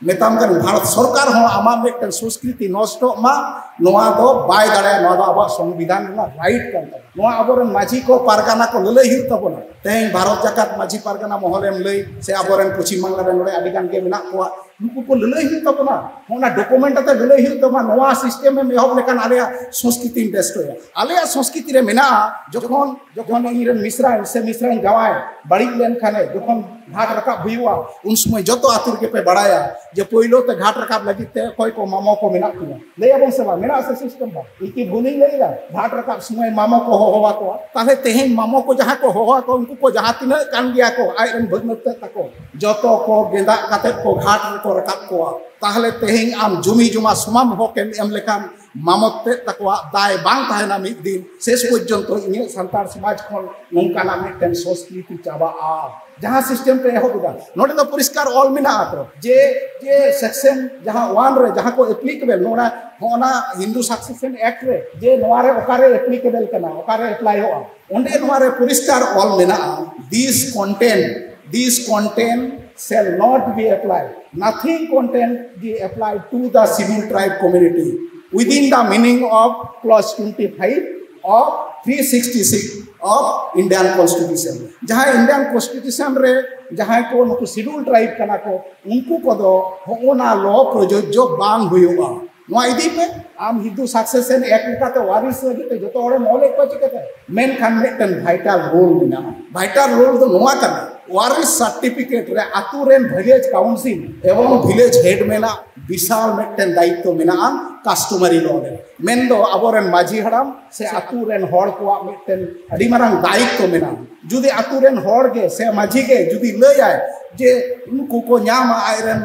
ᱢᱮᱛᱟᱢ ᱠᱟᱱᱟ, ᱵᱷᱟᱨᱚᱛ ᱥᱚᱨᱠᱟᱨ ᱦᱚᱸ ᱟᱢᱟᱜ ᱢᱤᱫᱴᱮᱱ ᱥᱚᱸᱥᱠᱨᱤᱛᱤ ᱱᱚᱥᱴᱚᱜ ᱢᱟ, ᱱᱚᱣᱟ ᱫᱚ ᱵᱟᱭ ᱫᱟᱲᱮᱭᱟᱜᱼᱟ᱾ ᱱᱚᱣᱟ ᱫᱚ ᱟᱵᱚᱣᱟᱜ ᱥᱚᱝᱵᱤᱫᱷᱟᱱ ᱨᱮᱱᱟᱜ ᱨᱟᱭᱤᱴ ᱠᱟᱱ ᱛᱟᱵᱚᱱᱟ᱾ ᱱᱚᱣᱟ ᱟᱵᱚᱨᱮᱱ ᱢᱟᱹᱡᱷᱤ ᱠᱚ, ᱯᱟᱨᱜᱟᱱᱟ ᱠᱚ ᱞᱟᱹᱞᱟᱹᱭ ᱦᱩᱭᱩᱜ ᱛᱟᱵᱚᱱᱟ᱾ ᱛᱮᱦᱮᱧ ᱵᱷᱟᱨᱚᱛ ᱡᱟᱠᱟᱛ ᱢᱟᱹᱡᱷᱤ ᱯᱟᱨᱜᱟᱱᱟ ᱢᱚᱦᱚᱞᱮᱢ ᱞᱟᱹᱭ, ᱥᱮ ᱟᱵᱚᱨᱮᱱ ᱯᱚᱪᱷᱤᱢ ᱵᱟᱝᱞᱟ ᱨᱮ ᱱᱚᱰᱮ ᱟᱹᱰᱤ ᱜᱟᱱ ᱜᱮ ᱢᱮᱱᱟᱜ ᱠᱚᱣᱟ, ᱱᱩᱠᱩ ᱠᱚ ᱞᱟᱹᱞᱟᱹᱭ ᱦᱩᱭᱩᱜ ᱛᱟᱵᱚᱱᱟ᱾ ᱚᱱᱟ ᱰᱚᱠᱩᱢᱮᱱᱴ ᱟᱛᱮ ᱞᱟᱹᱞᱟᱹᱭ ᱦᱩᱭᱩᱜ ᱛᱟᱵᱚᱱᱟ᱾ ᱱᱚᱣᱟ ᱥᱤᱥᱴᱮᱢ ᱮᱢ ᱮᱦᱚᱵ ᱞᱮᱠᱷᱟᱱ ᱟᱞᱮᱭᱟᱜ ᱥᱚᱸᱥᱠᱨᱤᱛᱤᱢ ᱰᱮᱥᱴᱨᱚᱭᱟ᱾ ᱟᱞᱮᱭᱟᱜ ᱥᱚᱸᱥᱠᱨᱤᱛᱤ ᱨᱮ ᱢᱮᱱᱟᱜᱼᱟ, ᱡᱚᱠᱷᱚᱱ, ᱡᱚᱠᱷᱚᱱ ᱤᱧ ᱨᱮᱱ ᱢᱤᱥᱨᱟ ᱥᱮ ᱢᱤᱥᱨᱟᱧ ᱡᱟᱶᱟᱭ ᱵᱟᱹᱲᱤᱡ ᱞᱮᱱᱠᱷᱟᱱᱮ, ᱡᱚᱠᱷᱚᱱ ᱜᱷᱟᱴ ᱨᱟᱠᱟᱵ ᱦᱩᱭᱩᱜᱼᱟ, ᱩᱱ ᱥᱚᱢᱚᱭ ᱡᱚᱛᱚ ᱟᱹᱛᱩ ᱨᱮᱜᱮ ᱯᱮ ᱵᱟᱲᱟᱭᱟ ᱡᱮ ᱯᱳᱭᱞᱳ ᱛᱮ ᱜᱷᱟᱴ ᱨᱟᱠᱟᱵ ᱞᱟᱹᱜᱤᱫ ᱛᱮ ᱚᱠᱚᱭ ᱠᱚ ᱢᱟᱢᱚ ᱠᱚ ᱢᱮᱱᱟᱜ ᱠᱚᱣᱟ᱾ ᱞᱟᱹᱭ ᱟᱵᱚᱱ ᱥᱮ ᱵᱟᱝ? ᱢᱮᱱᱟᱜ ᱥᱮ ᱥᱤᱥᱴᱮᱢ ᱵᱟᱝ? ᱤᱧ ᱠᱤ ᱵᱷᱩᱞᱤᱧ ᱞᱟᱹᱭ ᱮᱫᱟ? ᱜᱷᱟᱴ ᱨᱟᱠᱟᱵ ᱥᱚᱢᱚᱭ ᱢᱟᱢᱚ ᱠᱚ ᱦᱚᱦᱚ ᱟᱠᱚᱣᱟ᱾ ᱛᱟᱦᱞᱮ ᱛᱮᱦᱮᱧ ᱢᱟᱢᱚ ᱠᱚ ᱡᱟᱦᱟᱸ ᱠᱚ ᱦᱚᱦᱚ ᱟᱠᱚ, ᱩᱱᱠᱩ ᱠᱚ ᱡᱟᱦᱟᱸ ᱛᱤᱱᱟᱹᱜ ᱠᱟᱱ ᱜᱮᱭᱟ ᱠᱚ, ᱟᱡ ᱨᱮᱱ ᱵᱷᱟᱹᱜᱱᱟᱹ ᱛᱮᱫ ᱛᱟᱠᱚ, ᱡᱚᱛᱚ ᱠᱚ ᱜᱮᱸᱫᱟᱜ ᱠᱟᱛᱮ ᱠᱚ ᱜᱷᱟᱴ ᱨᱮᱠᱚ ᱨᱟᱠᱟᱵ ᱠᱚᱣᱟ᱾ ᱛᱟᱦᱞᱮ ᱛᱮᱦᱮᱧ ᱟᱢ ᱡᱩᱢᱤ ᱡᱚᱢᱟ ᱥᱚᱢᱟᱱ ᱦᱚᱠ ᱮᱢ ᱮᱢ ᱞᱮᱠᱷᱟᱱ ᱢᱟᱢᱚᱛ ᱛᱮᱫ ᱛᱟᱠᱚᱣᱟᱜ ᱫᱟᱭ ᱵᱟᱝ ᱛᱟᱦᱮᱱᱟ ᱢᱤᱫ ᱫᱤᱱ᱾ ᱥᱮᱥ ᱯᱚᱨᱡᱚᱱᱛᱚ ᱤᱧᱟᱹᱜ ᱥᱟᱱᱛᱟᱲ ᱥᱚᱢᱟᱡᱽ ᱠᱷᱚᱱ ᱱᱚᱝᱠᱟᱱᱟᱜ ᱢᱤᱫᱴᱮᱱ ᱥᱚᱸᱥᱠᱨᱤᱛᱤ ᱪᱟᱵᱟᱜᱼᱟ᱾ ᱡᱟᱦᱟᱸ ᱥᱤᱥᱴᱮᱢ ᱯᱮ ᱮᱦᱚᱵ ᱮᱫᱟ, ᱱᱚᱰᱮ ᱫᱚ ᱯᱚᱨᱤᱥᱠᱟᱨ ᱚᱞ ᱢᱮᱱᱟᱜᱼᱟ ᱛᱚ, ᱡᱮ ᱡᱮ ᱥᱮᱠᱥᱚᱱ ᱡᱟᱦᱟᱸ ᱚᱣᱟᱱ ᱨᱮ ᱡᱟᱦᱟᱸ ᱠᱚ ᱮᱯᱞᱤᱠᱮᱵᱮᱞ, ᱱᱚᱰᱮ ᱦᱚᱸ ᱚᱱᱟ ᱦᱤᱱᱫᱩ ᱥᱟᱠᱥᱮᱥᱚᱱ ᱮᱠᱴ ᱨᱮ ᱡᱮ ᱱᱚᱣᱟ ᱨᱮ ᱚᱠᱟᱨᱮ ᱮᱯᱞᱤᱠᱮᱵᱮᱞ ᱠᱟᱱᱟ, ᱚᱠᱟᱨᱮ ᱮᱯᱞᱟᱭᱚᱜᱼᱟ, ᱚᱸᱰᱮ ᱱᱚᱣᱟ ᱨᱮ ᱯᱚᱨᱤᱥᱠᱟᱨ ᱚᱞ ᱢᱮᱱᱟᱜᱼᱟ, this content, this content shall not be applied, nothing content be applied to the scheduled tribe community within the meaning of clause twenty-five of three sixty-six of Indian Constitution. ᱡᱟᱦᱟᱸ ᱤᱱᱰᱤᱭᱟᱱ ᱠᱚᱱᱥᱴᱤᱴᱤᱭᱩᱥᱚᱱ ᱨᱮ ᱡᱟᱦᱟᱸᱭ ᱠᱚ ᱱᱩᱠᱩ schedule tribe ᱠᱟᱱᱟ ᱠᱚ, ᱩᱱᱠᱩ ᱠᱚᱫᱚ ᱦᱚᱸᱜᱼᱚ ᱱᱟ ᱞᱚ ᱯᱨᱚᱡᱳᱡᱡᱚ ᱵᱟᱝ ᱦᱩᱭᱩᱜᱼᱟ᱾ ᱱᱚᱣᱟ ᱤᱫᱤ ᱯᱮ, ᱟᱢ ᱦᱤᱱᱫᱩ ᱥᱟᱠᱥᱮᱥᱚᱱ ᱮᱠᱴ ᱞᱮᱠᱟᱛᱮ ᱣᱟᱨᱤᱥ ᱞᱟᱹᱜᱤᱫ ᱛᱮ ᱡᱚᱛᱚ ᱦᱚᱲᱮᱢ ᱚᱞᱮᱫ ᱠᱚᱣᱟ ᱪᱤᱠᱟᱹᱛᱮ? ᱢᱮᱱᱠᱷᱟᱱ ᱢᱤᱫᱴᱮᱱ ᱵᱷᱟᱭᱴᱟᱞ ᱨᱳᱞ ᱢᱮᱱᱟᱜᱼᱟ᱾ ᱵᱷᱟᱭᱴᱟᱞ ᱨᱳᱞ ᱫᱚ ᱱᱚᱣᱟ ᱠᱟᱱᱟ, ᱣᱟᱨᱤᱥ ᱥᱟᱨᱴᱤᱯᱷᱤᱠᱮᱴ ᱨᱮ ᱟᱛᱳ ᱨᱮᱱ ᱵᱷᱤᱞᱮᱡᱽ ᱠᱟᱣᱩᱱᱥᱤᱞ ᱮᱵᱚᱝ ᱵᱷᱤᱞᱮᱡᱽ ᱦᱮᱰ ᱢᱮᱱᱟᱜ ᱵᱤᱥᱟᱞ ᱢᱤᱫᱴᱮᱱ ᱫᱟᱭᱤᱛᱛᱚ ᱢᱮᱱᱟᱜᱼᱟ ᱠᱟᱥᱴᱚᱢᱟᱨᱤ ᱞᱚ ᱨᱮ᱾ ᱢᱮᱱᱫᱚ ᱟᱵᱚᱨᱮᱱ ᱢᱟᱹᱡᱷᱤ ᱦᱟᱲᱟᱢ ᱥᱮ ᱟᱛᱳ ᱨᱮᱱ ᱦᱚᱲ ᱠᱚᱣᱟᱜ ᱢᱤᱫᱴᱮᱱ ᱟᱹᱰᱤ ᱢᱟᱨᱟᱝ ᱫᱟᱭᱤᱛᱛᱚ ᱢᱮᱱᱟᱜᱼᱟ᱾ ᱡᱩᱫᱤ ᱟᱛᱳ ᱨᱮᱱ ᱦᱚᱲ ᱜᱮ ᱥᱮ ᱢᱟᱹᱡᱷᱤ ᱜᱮ ᱡᱩᱫᱤ ᱞᱟᱹᱭᱟᱭ ᱡᱮ ᱩᱱᱠᱩ ᱠᱚ ᱧᱟᱢᱟ, ᱟᱡᱨᱮᱱ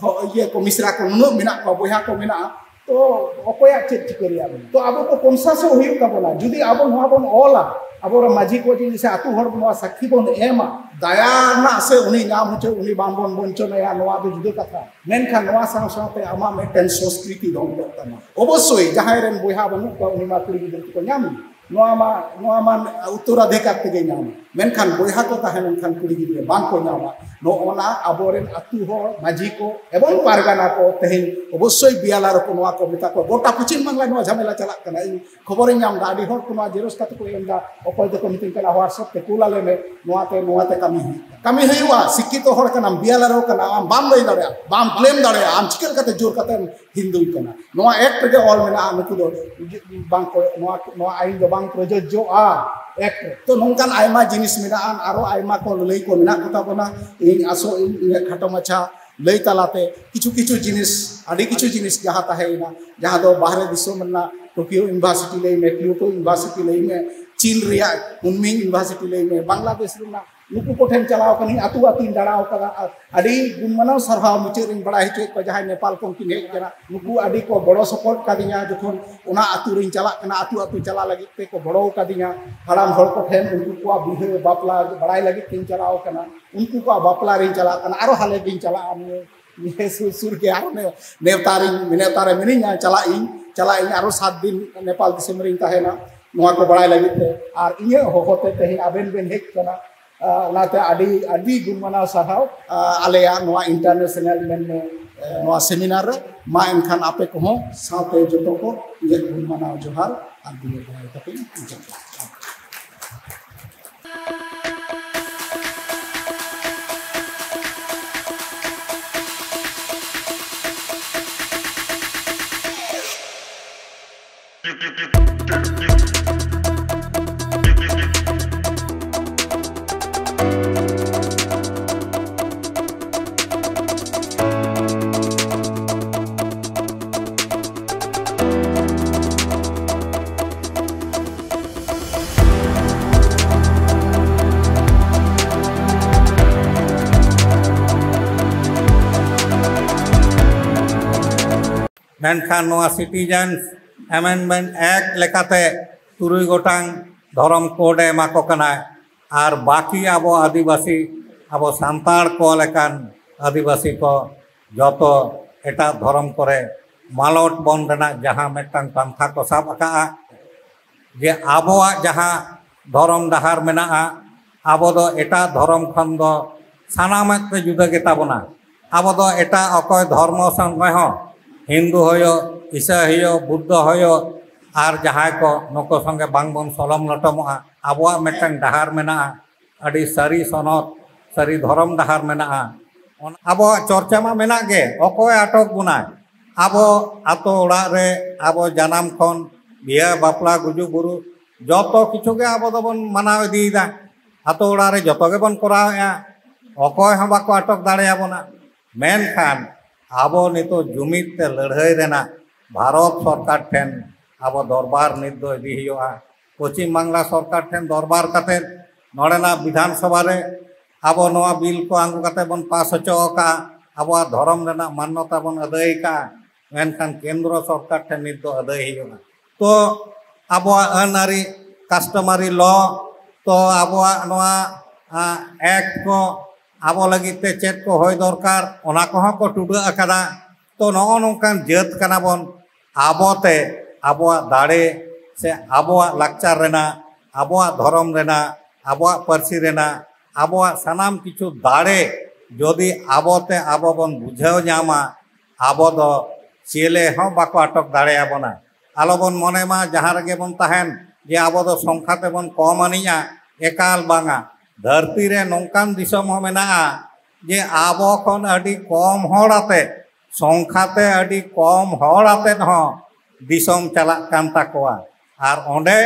ᱦᱚ-, ᱤᱭᱟᱹ ᱠᱚ, ᱢᱤᱥᱨᱟ ᱠᱚ ᱱᱩᱱᱟᱹᱜ ᱢᱮᱱᱟᱜ ᱠᱚᱣᱟ, ᱵᱚᱭᱦᱟ ᱠᱚ ᱢᱮᱱᱟᱜᱼᱟ, ᱛᱚ ᱚᱠᱚᱭᱟᱜ ᱪᱮᱫ ᱪᱤᱠᱟᱹ ᱨᱮᱭᱟᱜ ᱢᱮᱱᱟᱜᱼᱟ? ᱛᱚ ᱟᱵᱚ ᱠᱚ ᱠᱚᱱᱥᱟᱥᱚᱜ ᱦᱩᱭᱩᱜ ᱛᱟᱵᱚᱱᱟ᱾ ᱡᱩᱫᱤ ᱟᱵᱚ ᱱᱚᱣᱟ ᱵᱚᱱ ᱚᱞᱟ, ᱟᱵᱚᱨᱮᱱ ᱢᱟᱹᱡᱷᱤ ᱠᱚ ᱡᱩᱫᱤ ᱥᱮ ᱟᱛᱳ ᱦᱚᱲ ᱱᱚᱣᱟ ᱥᱟᱹᱠᱷᱤ ᱵᱚᱱ ᱮᱢᱟ, ᱫᱟᱭᱟ ᱨᱮᱱᱟᱜ ᱥᱮ ᱩᱱᱤ ᱧᱟᱢ ᱦᱚᱪᱚ, ᱩᱱᱤ ᱵᱟᱝ ᱵᱚᱱ ᱵᱚᱧᱪᱚᱱᱟᱭᱟ, ᱱᱚᱣᱟ ᱫᱚ ᱡᱩᱫᱟᱹ ᱠᱟᱛᱷᱟ᱾ ᱢᱮᱱᱠᱷᱟᱱ ᱱᱚᱣᱟ ᱥᱟᱶ ᱥᱟᱶᱛᱮ ᱟᱢᱟᱜ ᱢᱤᱫᱴᱮᱱ ᱥᱚᱸᱥᱠᱨᱤᱛᱤ ᱫᱚᱦᱚ ᱦᱩᱭᱩᱜ ᱛᱟᱢᱟ᱾ ᱚᱵᱚᱥᱥᱳᱭ ᱡᱟᱦᱟᱸᱭ ᱨᱮᱱ ᱵᱚᱭᱦᱟ ᱵᱟᱹᱱᱩᱜ ᱠᱚᱣᱟ, ᱩᱱᱤ ᱢᱟ ᱠᱩᱲᱤ ᱜᱤᱫᱽᱨᱟᱹ ᱠᱚ ᱧᱟᱢ, ᱱᱚᱣᱟ ᱢᱟ, ᱱᱚᱣᱟ ᱢᱟ ᱩᱛᱛᱚᱨᱟᱫᱷᱤᱠᱟᱨ ᱛᱮᱜᱮ ᱧᱟᱢᱟ᱾ ᱢᱮᱱᱠᱷᱟᱱ ᱵᱚᱭᱦᱟ ᱠᱚ ᱛᱟᱦᱮᱸ ᱞᱮᱱᱠᱷᱟᱱ ᱠᱩᱲᱤ ᱜᱤᱫᱽᱨᱟᱹ ᱵᱟᱝ ᱠᱚ ᱧᱟᱢᱟ᱾ ᱱᱚᱜᱼᱚ ᱱᱟ ᱟᱵᱚᱨᱮᱱ ᱟᱹᱛᱩ ᱦᱚᱲ, ᱢᱟᱹᱡᱷᱤ ᱠᱚ ᱮᱵᱚᱝ ᱯᱟᱨᱜᱟᱱᱟ ᱠᱚ ᱛᱮᱦᱮᱧ ᱚᱵᱚᱥᱥᱳᱭ ᱵᱤᱭᱟᱞᱟᱨ ᱠᱚ ᱱᱚᱣᱟ ᱠᱚ ᱢᱮᱛᱟ ᱠᱚᱣᱟ᱾ ᱜᱚᱴᱟ ᱯᱚᱪᱷᱤᱢ ᱵᱟᱝᱞᱟ ᱱᱚᱣᱟ ᱡᱷᱟᱢᱮᱞᱟ ᱪᱟᱞᱟᱜ ᱠᱟᱱᱟ᱾ ᱤᱧ ᱠᱷᱚᱵᱚᱨᱤᱧ ᱧᱟᱢ ᱮᱫᱟ, ᱟᱹᱰᱤ ᱦᱚᱲ ᱠᱚ ᱱᱚᱣᱟ ᱡᱮᱨᱚᱠᱥ ᱠᱟᱛᱮ ᱠᱚ ᱮᱢ ᱮᱫᱟ, ᱚᱠᱚᱭ ᱫᱚᱠᱚ ᱢᱤᱛᱟᱹᱧ ᱠᱟᱱᱟ WhatsApp ᱛᱮ ᱠᱩᱞ ᱟᱞᱮ ᱢᱮ, ᱱᱚᱣᱟᱛᱮ, ᱱᱚᱣᱟᱛᱮ ᱠᱟᱹᱢᱤ ᱦᱩᱭᱩᱜᱼᱟ᱾ ᱠᱟᱹᱢᱤ ᱦᱩᱭᱩᱜᱼᱟ, ᱥᱤᱠᱠᱷᱤᱛᱚ ᱦᱚᱲ ᱠᱟᱱᱟᱢ, ᱵᱤᱭᱟᱞᱟᱨ ᱠᱟᱱᱟᱢ, ᱟᱢ ᱵᱟᱢ ᱞᱟᱹᱭ ᱫᱟᱲᱮᱭᱟᱜᱼᱟ, ᱵᱟᱢ ᱠᱞᱮᱢ ᱫᱟᱲᱮᱭᱟᱜᱼᱟ, ᱟᱢ ᱪᱤᱠᱟᱹ ᱞᱮᱠᱟᱛᱮ ᱡᱳᱨ ᱠᱟᱛᱮᱢ ᱦᱤᱱᱫᱩᱭ ᱠᱟᱱᱟ? ᱱᱚᱣᱟ ᱮᱠᱴ ᱨᱮᱜᱮ ᱚᱞ ᱢᱮᱱᱟᱜᱼᱟ, ᱱᱩᱠᱩ ᱫᱚ ᱵᱟᱝ ᱠᱚ, ᱱᱚᱣᱟ, ᱱᱚᱣᱟ ᱟᱭᱤᱱ ᱫᱚ ᱵᱟᱝ ᱯᱨᱚᱡᱳᱡᱡᱚᱜᱼᱟ ᱮᱠᱴ ᱨᱮ᱾ ᱛᱚ ᱱᱚᱝᱠᱟᱱ ᱟᱭᱢᱟ ᱡᱤᱱᱤᱥ ᱢᱮᱱᱟᱜᱼᱟ, ᱟᱨᱚ ᱟᱭᱢᱟ ᱠᱚ ᱞᱟᱹᱞᱟᱹᱭ ᱠᱚ ᱢᱮᱱᱟᱜ ᱠᱚ ᱛᱟᱵᱚᱱᱟ᱾ ᱤᱧ ᱟᱥᱚᱜ ᱤᱧ ᱤᱧᱟᱹᱜ ᱠᱷᱟᱴᱚ ᱢᱟᱪᱷᱟ ᱞᱟᱹᱭ ᱛᱟᱞᱟᱛᱮ ᱠᱤᱪᱷᱩ ᱠᱤᱪᱷᱩ ᱡᱤᱱᱤᱥ, ᱟᱹᱰᱤ ᱠᱤᱪᱷᱩ ᱡᱤᱱᱤᱥ ᱡᱟᱦᱟᱸ ᱛᱟᱦᱮᱸᱭᱮᱱᱟ, ᱡᱟᱦᱟᱸ ᱫᱚ ᱵᱟᱦᱨᱮ ᱫᱤᱥᱚᱢ ᱨᱮᱱᱟᱜ ᱴᱳᱠᱤᱭᱳ ᱤᱭᱩᱱᱤᱵᱷᱟᱨᱥᱤᱴᱤ ᱞᱟᱹᱭ ᱢᱮ, ᱠᱤᱭᱳᱴᱳ ᱤᱭᱩᱱᱤᱵᱷᱟᱨᱥᱤᱴᱤ ᱞᱟᱹᱭ ᱢᱮ, ᱪᱤᱱ ᱨᱮᱭᱟᱜ ᱠᱩᱱᱢᱤᱝ ᱤᱭᱩᱱᱤᱵᱷᱟᱨᱥᱤᱴᱤ ᱞᱟᱹᱭ ᱢᱮ, ᱵᱟᱝᱞᱟᱫᱮᱥ ᱨᱮᱱᱟᱜ ᱱᱩᱠᱩ ᱠᱚᱴᱷᱮᱱ ᱪᱟᱞᱟᱣ ᱠᱟᱹᱱᱟᱹᱧ, ᱟᱹᱛᱩ ᱟᱹᱛᱩᱧ ᱫᱟᱬᱟ ᱟᱠᱟᱫᱟ᱾ ᱟᱨ ᱟᱹᱰᱤ ᱜᱩᱱ ᱢᱟᱱᱟᱣ ᱥᱟᱨᱦᱟᱣ ᱢᱩᱪᱟᱹᱫ ᱨᱤᱧ ᱵᱟᱲᱟᱭ ᱦᱚᱪᱚᱭᱮᱫ ᱠᱚᱣᱟ, ᱡᱟᱦᱟᱸᱭ ᱱᱮᱯᱟᱞ ᱠᱷᱚᱱ ᱠᱤᱱ ᱦᱮᱡ ᱟᱠᱟᱱᱟ, ᱱᱩᱠᱩ ᱟᱹᱰᱤ ᱠᱚ ᱜᱚᱲᱚ ᱥᱚᱯᱚᱦᱚᱫ ᱠᱟᱫᱤᱧᱟ᱾ ᱡᱚᱠᱷᱚᱱ ᱚᱱᱟ ᱟᱹᱛᱩ ᱨᱤᱧ ᱪᱟᱞᱟᱜ ᱠᱟᱱᱟ, ᱟᱹᱛᱩ ᱟᱹᱛᱩ ᱪᱟᱞᱟᱜ ᱞᱟᱹᱜᱤᱫ ᱛᱮᱠᱚ ᱜᱚᱲᱚ ᱟᱠᱟᱫᱤᱧᱟ᱾ ᱦᱟᱲᱟᱢ ᱦᱚᱲ ᱠᱚᱴᱷᱮᱱ ᱩᱱᱠᱩ ᱠᱚᱣᱟᱜ ᱵᱤᱦᱟᱹ ᱵᱟᱯᱞᱟ ᱵᱟᱲᱟᱭ ᱞᱟᱹᱜᱤᱫ ᱛᱤᱧ ᱪᱟᱞᱟᱣ ᱠᱟᱱᱟ, ᱩᱱᱠᱩ ᱠᱚᱣᱟᱜ ᱵᱟᱯᱞᱟ ᱨᱤᱧ ᱪᱟᱞᱟᱜ ᱠᱟᱱᱟ, ᱟᱨᱚ ᱦᱟᱞᱮ ᱜᱤᱧ ᱪᱟᱞᱟᱜᱼᱟ᱾ ᱱᱤᱭᱟᱹ ᱱᱤᱭᱟᱹ ᱥᱩᱨ ᱥᱩᱨ ᱜᱮ ᱟᱨ ᱱᱮ-, ᱱᱮᱣᱛᱟ ᱨᱤᱧ, ᱱᱮᱣᱛᱟ ᱨᱮ ᱢᱤᱱᱟᱹᱧᱟ, ᱪᱟᱞᱟᱜ ᱤᱧ, ᱪᱟᱞᱟᱜ ᱤᱧ, ᱟᱨᱚ ᱥᱟᱛ ᱫᱤᱱ ᱱᱮᱯᱟᱞ ᱫᱤᱥᱚᱢ ᱨᱤᱧ ᱛᱟᱦᱮᱱᱟ᱾ ᱱᱚᱣᱟ ᱠᱚ ᱵᱟᱲᱟᱭ ᱞᱟᱹᱜᱤᱫ ᱛᱮ ᱟᱨ ᱤᱧᱟᱹᱜ ᱦᱚᱦᱚ ᱛᱮ ᱛᱮᱦᱮᱧ ᱟᱵᱮᱱ ᱵᱮᱱ ᱦᱮᱡ ᱠᱟᱱᱟ᱾ ᱟᱨ ᱚᱱᱟᱛᱮ ᱟᱹᱰᱤ, ᱟᱹᱰᱤ ᱜᱩᱱ ᱢᱟᱱᱟᱣ ᱥᱟᱨᱦᱟᱣ, ᱟᱨ ᱟᱞᱮᱭᱟᱜ ᱱᱚᱣᱟ international ᱢᱮᱱ ᱢᱮ, ᱟᱨ ᱱᱚᱣᱟ seminar ᱨᱮ᱾ ᱢᱟ ᱮᱱᱠᱷᱟᱱ ᱟᱯᱮ ᱠᱚᱦᱚᱸ ᱥᱟᱶᱛᱮ ᱡᱚᱛᱚ ᱠᱚ ᱤᱧᱟᱹᱜ ᱜᱩᱱ ᱢᱟᱱᱟᱣ ᱡᱚᱦᱟᱨ ᱟᱨ ᱫᱩᱞᱟᱹᱲ ᱵᱟᱲᱟᱭ ᱠᱟᱛᱮ ᱤᱧ ᱢᱩᱪᱟᱹᱫ ᱠᱟᱜᱼᱟ᱾ ᱢᱮᱱᱠᱷᱟᱱ ᱱᱚᱣᱟ Citizens Amendment Act ᱞᱮᱠᱟᱛᱮ ᱛᱩᱨᱩᱭ ᱜᱚᱴᱟᱝ ᱫᱷᱚᱨᱚᱢ code ᱮ ᱮᱢᱟ ᱠᱚ ᱠᱟᱱᱟᱭ᱾ ᱟᱨ ᱵᱟᱹᱠᱤ ᱟᱵᱚ ᱟᱹᱫᱤᱵᱟᱹᱥᱤ, ᱟᱵᱚ ᱥᱟᱱᱛᱟᱲ ᱠᱚ ᱞᱮᱠᱟᱱ ᱟᱹᱫᱤᱵᱟᱹᱥᱤ ᱠᱚ ᱡᱚᱛᱚ ᱮᱴᱟᱜ ᱫᱷᱚᱨᱚᱢ ᱠᱚᱨᱮ ᱢᱟᱞᱚᱴ ᱵᱚᱱ ᱨᱮᱱᱟᱜ ᱡᱟᱦᱟᱸ ᱢᱤᱫᱴᱟᱝ ᱯᱟᱱᱛᱷᱟ ᱠᱚ ᱥᱟᱵ ᱟᱠᱟᱫᱼᱟ, ᱡᱮ ᱟᱵᱚᱣᱟᱜ ᱡᱟᱦᱟᱸ ᱫᱷᱚᱨᱚᱢ ᱰᱟᱦᱟᱨ ᱢᱮᱱᱟᱜᱼᱟ, ᱟᱵᱚ ᱫᱚ ᱮᱴᱟᱜ ᱫᱷᱚᱨᱚᱢ ᱠᱷᱚᱱ ᱫᱚ ᱥᱟᱱᱟᱢᱟᱜ ᱛᱮ ᱡᱩᱫᱟᱹ ᱜᱮᱛᱟ ᱵᱚᱱᱟ᱾ ᱟᱵᱚ ᱫᱚ ᱮᱴᱟᱜ ᱚᱠᱚᱭ ᱫᱷᱚᱨᱢᱚ ᱥᱚᱸᱜᱮ ᱦᱚᱸ, ᱦᱤᱱᱫᱩ ᱦᱩᱭᱩᱜ, ᱤᱥᱟᱹᱭ ᱦᱩᱭᱩᱜ, ᱵᱩᱫᱽᱫᱷᱚ ᱦᱩᱭᱩᱜ, ᱟᱨ ᱡᱟᱦᱟᱸᱭ ᱠᱚ ᱱᱩᱠᱩ ᱥᱚᱸᱜᱮ ᱵᱟᱝ ᱵᱚᱱ ᱥᱚᱞᱚᱢ ᱞᱚᱴᱚᱢᱚᱜᱼᱟ᱾ ᱟᱵᱚᱣᱟᱜ ᱢᱤᱫᱴᱟᱝ ᱰᱟᱦᱟᱨ ᱢᱮᱱᱟᱜᱼᱟ, ᱟᱹᱰᱤ ᱥᱟᱹᱨᱤ ᱥᱚᱱᱚᱛ, ᱥᱟᱹᱨᱤ ᱫᱷᱚᱨᱚᱢ ᱰᱟᱦᱟᱨ ᱢᱮᱱᱟᱜᱼᱟ᱾ ᱚᱱᱟ ᱟᱵᱚᱣᱟᱜ ᱪᱚᱨᱪᱟ ᱢᱟ ᱢᱮᱱᱟᱜ ᱜᱮ, ᱚᱠᱚᱭ ᱟᱴᱚᱠ ᱵᱚᱱᱟᱭ? ᱟᱵᱚ ᱟᱛᱳ ᱚᱲᱟᱜ ᱨᱮ ᱟᱵᱚ ᱡᱟᱱᱟᱢ ᱠᱷᱚᱱ ᱵᱤᱦᱟᱹ, ᱵᱟᱯᱞᱟ, ᱜᱩᱡᱩᱜ, ᱵᱩᱨᱩ, ᱡᱚᱛᱚ ᱠᱤᱪᱷᱩ ᱜᱮ ᱟᱵᱚ ᱫᱚᱵᱚᱱ ᱢᱟᱱᱟᱣ ᱤᱫᱤᱭᱮᱫᱟ᱾ ᱟᱛᱳ ᱚᱲᱟᱜ ᱨᱮ ᱡᱚᱛᱚ ᱜᱮᱵᱚᱱ ᱠᱚᱨᱟᱣᱮᱫᱼᱟ, ᱚᱠᱚᱭ ᱦᱚᱸ ᱵᱟᱠᱚ ᱟᱴᱚᱠ ᱫᱟᱲᱮᱭᱟᱵᱚᱱᱟ᱾ ᱢᱮᱱᱠᱷᱟᱱ ᱟᱵᱚ ᱱᱤᱛᱚᱜ ᱡᱩᱢᱤᱫ ᱛᱮ ᱞᱟᱹᱲᱦᱟᱹᱭ ᱨᱮᱱᱟᱜ ᱵᱷᱟᱨᱚᱛ ᱥᱚᱨᱠᱟᱨ ᱴᱷᱮᱱ ᱟᱵᱚ ᱫᱚᱨᱵᱟᱨ ᱱᱤᱛ ᱫᱚ ᱤᱫᱤ ᱦᱩᱭᱩᱜᱼᱟ᱾ ᱯᱚᱪᱷᱤᱢ ᱵᱟᱝᱞᱟ ᱥᱚᱨᱠᱟᱨ ᱴᱷᱮᱱ ᱫᱚᱨᱵᱟᱨ ᱠᱟᱛᱮ ᱱᱚᱰᱮᱱᱟᱜ ᱵᱤᱫᱷᱟᱱ ᱥᱚᱵᱷᱟ ᱨᱮ ᱟᱵᱚ ᱱᱚᱣᱟ ᱵᱤᱞ ᱠᱚ ᱟᱹᱜᱩ ᱠᱟᱛᱮ ᱵᱚᱱ ᱯᱟᱥ ᱦᱚᱪᱚ ᱟᱠᱟᱫᱼᱟ, ᱟᱵᱚᱣᱟᱜ ᱫᱷᱚᱨᱚᱢ ᱨᱮᱱᱟᱜ ᱢᱟᱱᱱᱚᱛᱟ ᱵᱚᱱ ᱟᱹᱫᱟᱹᱭ ᱟᱠᱟᱫᱼᱟ, ᱢᱮᱱᱠᱷᱟᱱ ᱠᱮᱱᱫᱨᱚ ᱥᱚᱨᱠᱟᱨ ᱴᱷᱮᱱ ᱱᱤᱛ ᱫᱚ ᱟᱹᱫᱟᱹᱭ ᱦᱩᱭᱩᱜᱼᱟ᱾ ᱛᱚ ᱟᱵᱚᱣᱟᱜ ᱟᱹᱱ ᱟᱹᱨᱤ, customary law, ᱛᱚ ᱟᱵᱚᱣᱟᱜ ᱱᱚᱣᱟ ᱮᱠᱴ ᱠᱚ ᱟᱵᱚ ᱞᱟᱹᱜᱤᱫ ᱛᱮ ᱪᱮᱫ ᱠᱚ ᱦᱩᱭ ᱫᱚᱨᱠᱟᱨ, ᱚᱱᱟ ᱠᱚᱦᱚᱸ ᱠᱚ ᱴᱩᱰᱟᱹᱜ ᱟᱠᱟᱫᱟ᱾ ᱛᱚ ᱱᱚᱜᱼᱚ ᱱᱚᱝᱠᱟᱱ ᱡᱟᱹᱛ ᱠᱟᱱᱟ ᱵᱚᱱ, ᱟᱵᱚᱛᱮ ᱟᱵᱚᱣᱟᱜ ᱫᱟᱲᱮ ᱥᱮ ᱟᱵᱚᱣᱟᱜ ᱞᱟᱠᱪᱟᱨ ᱨᱮᱱᱟᱜ, ᱟᱵᱚᱣᱟᱜ ᱫᱷᱚᱨᱚᱢ ᱨᱮᱱᱟᱜ, ᱟᱵᱚᱣᱟᱜ ᱯᱟᱹᱨᱥᱤ ᱨᱮᱱᱟᱜ, ᱟᱵᱚᱣᱟᱜ ᱥᱟᱱᱟᱢ ᱠᱤᱪᱷᱩ ᱫᱟᱲᱮ ᱡᱩᱫᱤ ᱟᱵᱚᱛᱮ ᱟᱵᱚ ᱵᱚᱱ ᱵᱩᱡᱷᱟᱹᱣ ᱧᱟᱢᱟ, ᱟᱵᱚ ᱫᱚ ᱪᱮᱞᱮ ᱦᱚᱸ ᱵᱟᱠᱚ ᱟᱴᱚᱠ ᱫᱟᱲᱮᱭᱟᱵᱚᱱᱟ᱾ ᱟᱞᱚᱵᱚᱱ ᱢᱚᱱᱮ ᱢᱟ ᱡᱟᱦᱟᱸ ᱨᱮᱜᱮ ᱵᱚᱱ ᱛᱟᱦᱮᱱ ᱡᱮ ᱟᱵᱚ ᱫᱚ ᱥᱚᱝᱠᱷᱟ ᱛᱮᱵᱚᱱ ᱠᱚᱢ ᱟᱹᱱᱤᱡᱼᱟ, ᱮᱠᱟᱞ ᱵᱟᱝᱟ᱾ ᱫᱷᱟᱹᱨᱛᱤ ᱨᱮ ᱱᱚᱝᱠᱟᱱ ᱫᱤᱥᱚᱢ ᱦᱚᱸ ᱢᱮᱱᱟᱜᱼᱟ ᱡᱮ ᱟᱵᱚ ᱠᱷᱚᱱ ᱟᱹᱰᱤ ᱠᱚᱢ ᱦᱚᱲ ᱟᱛᱮ, ᱥᱚᱝᱠᱷᱟ ᱛᱮ ᱟᱹᱰᱤ ᱠᱚᱢ ᱦᱚᱲ ᱟᱛᱮ ᱦᱚᱸ ᱫᱤᱥᱚᱢ ᱪᱟᱞᱟᱜ ᱠᱟᱱ ᱛᱟᱠᱚᱣᱟ᱾ ᱟᱨ ᱚᱸᱰᱮ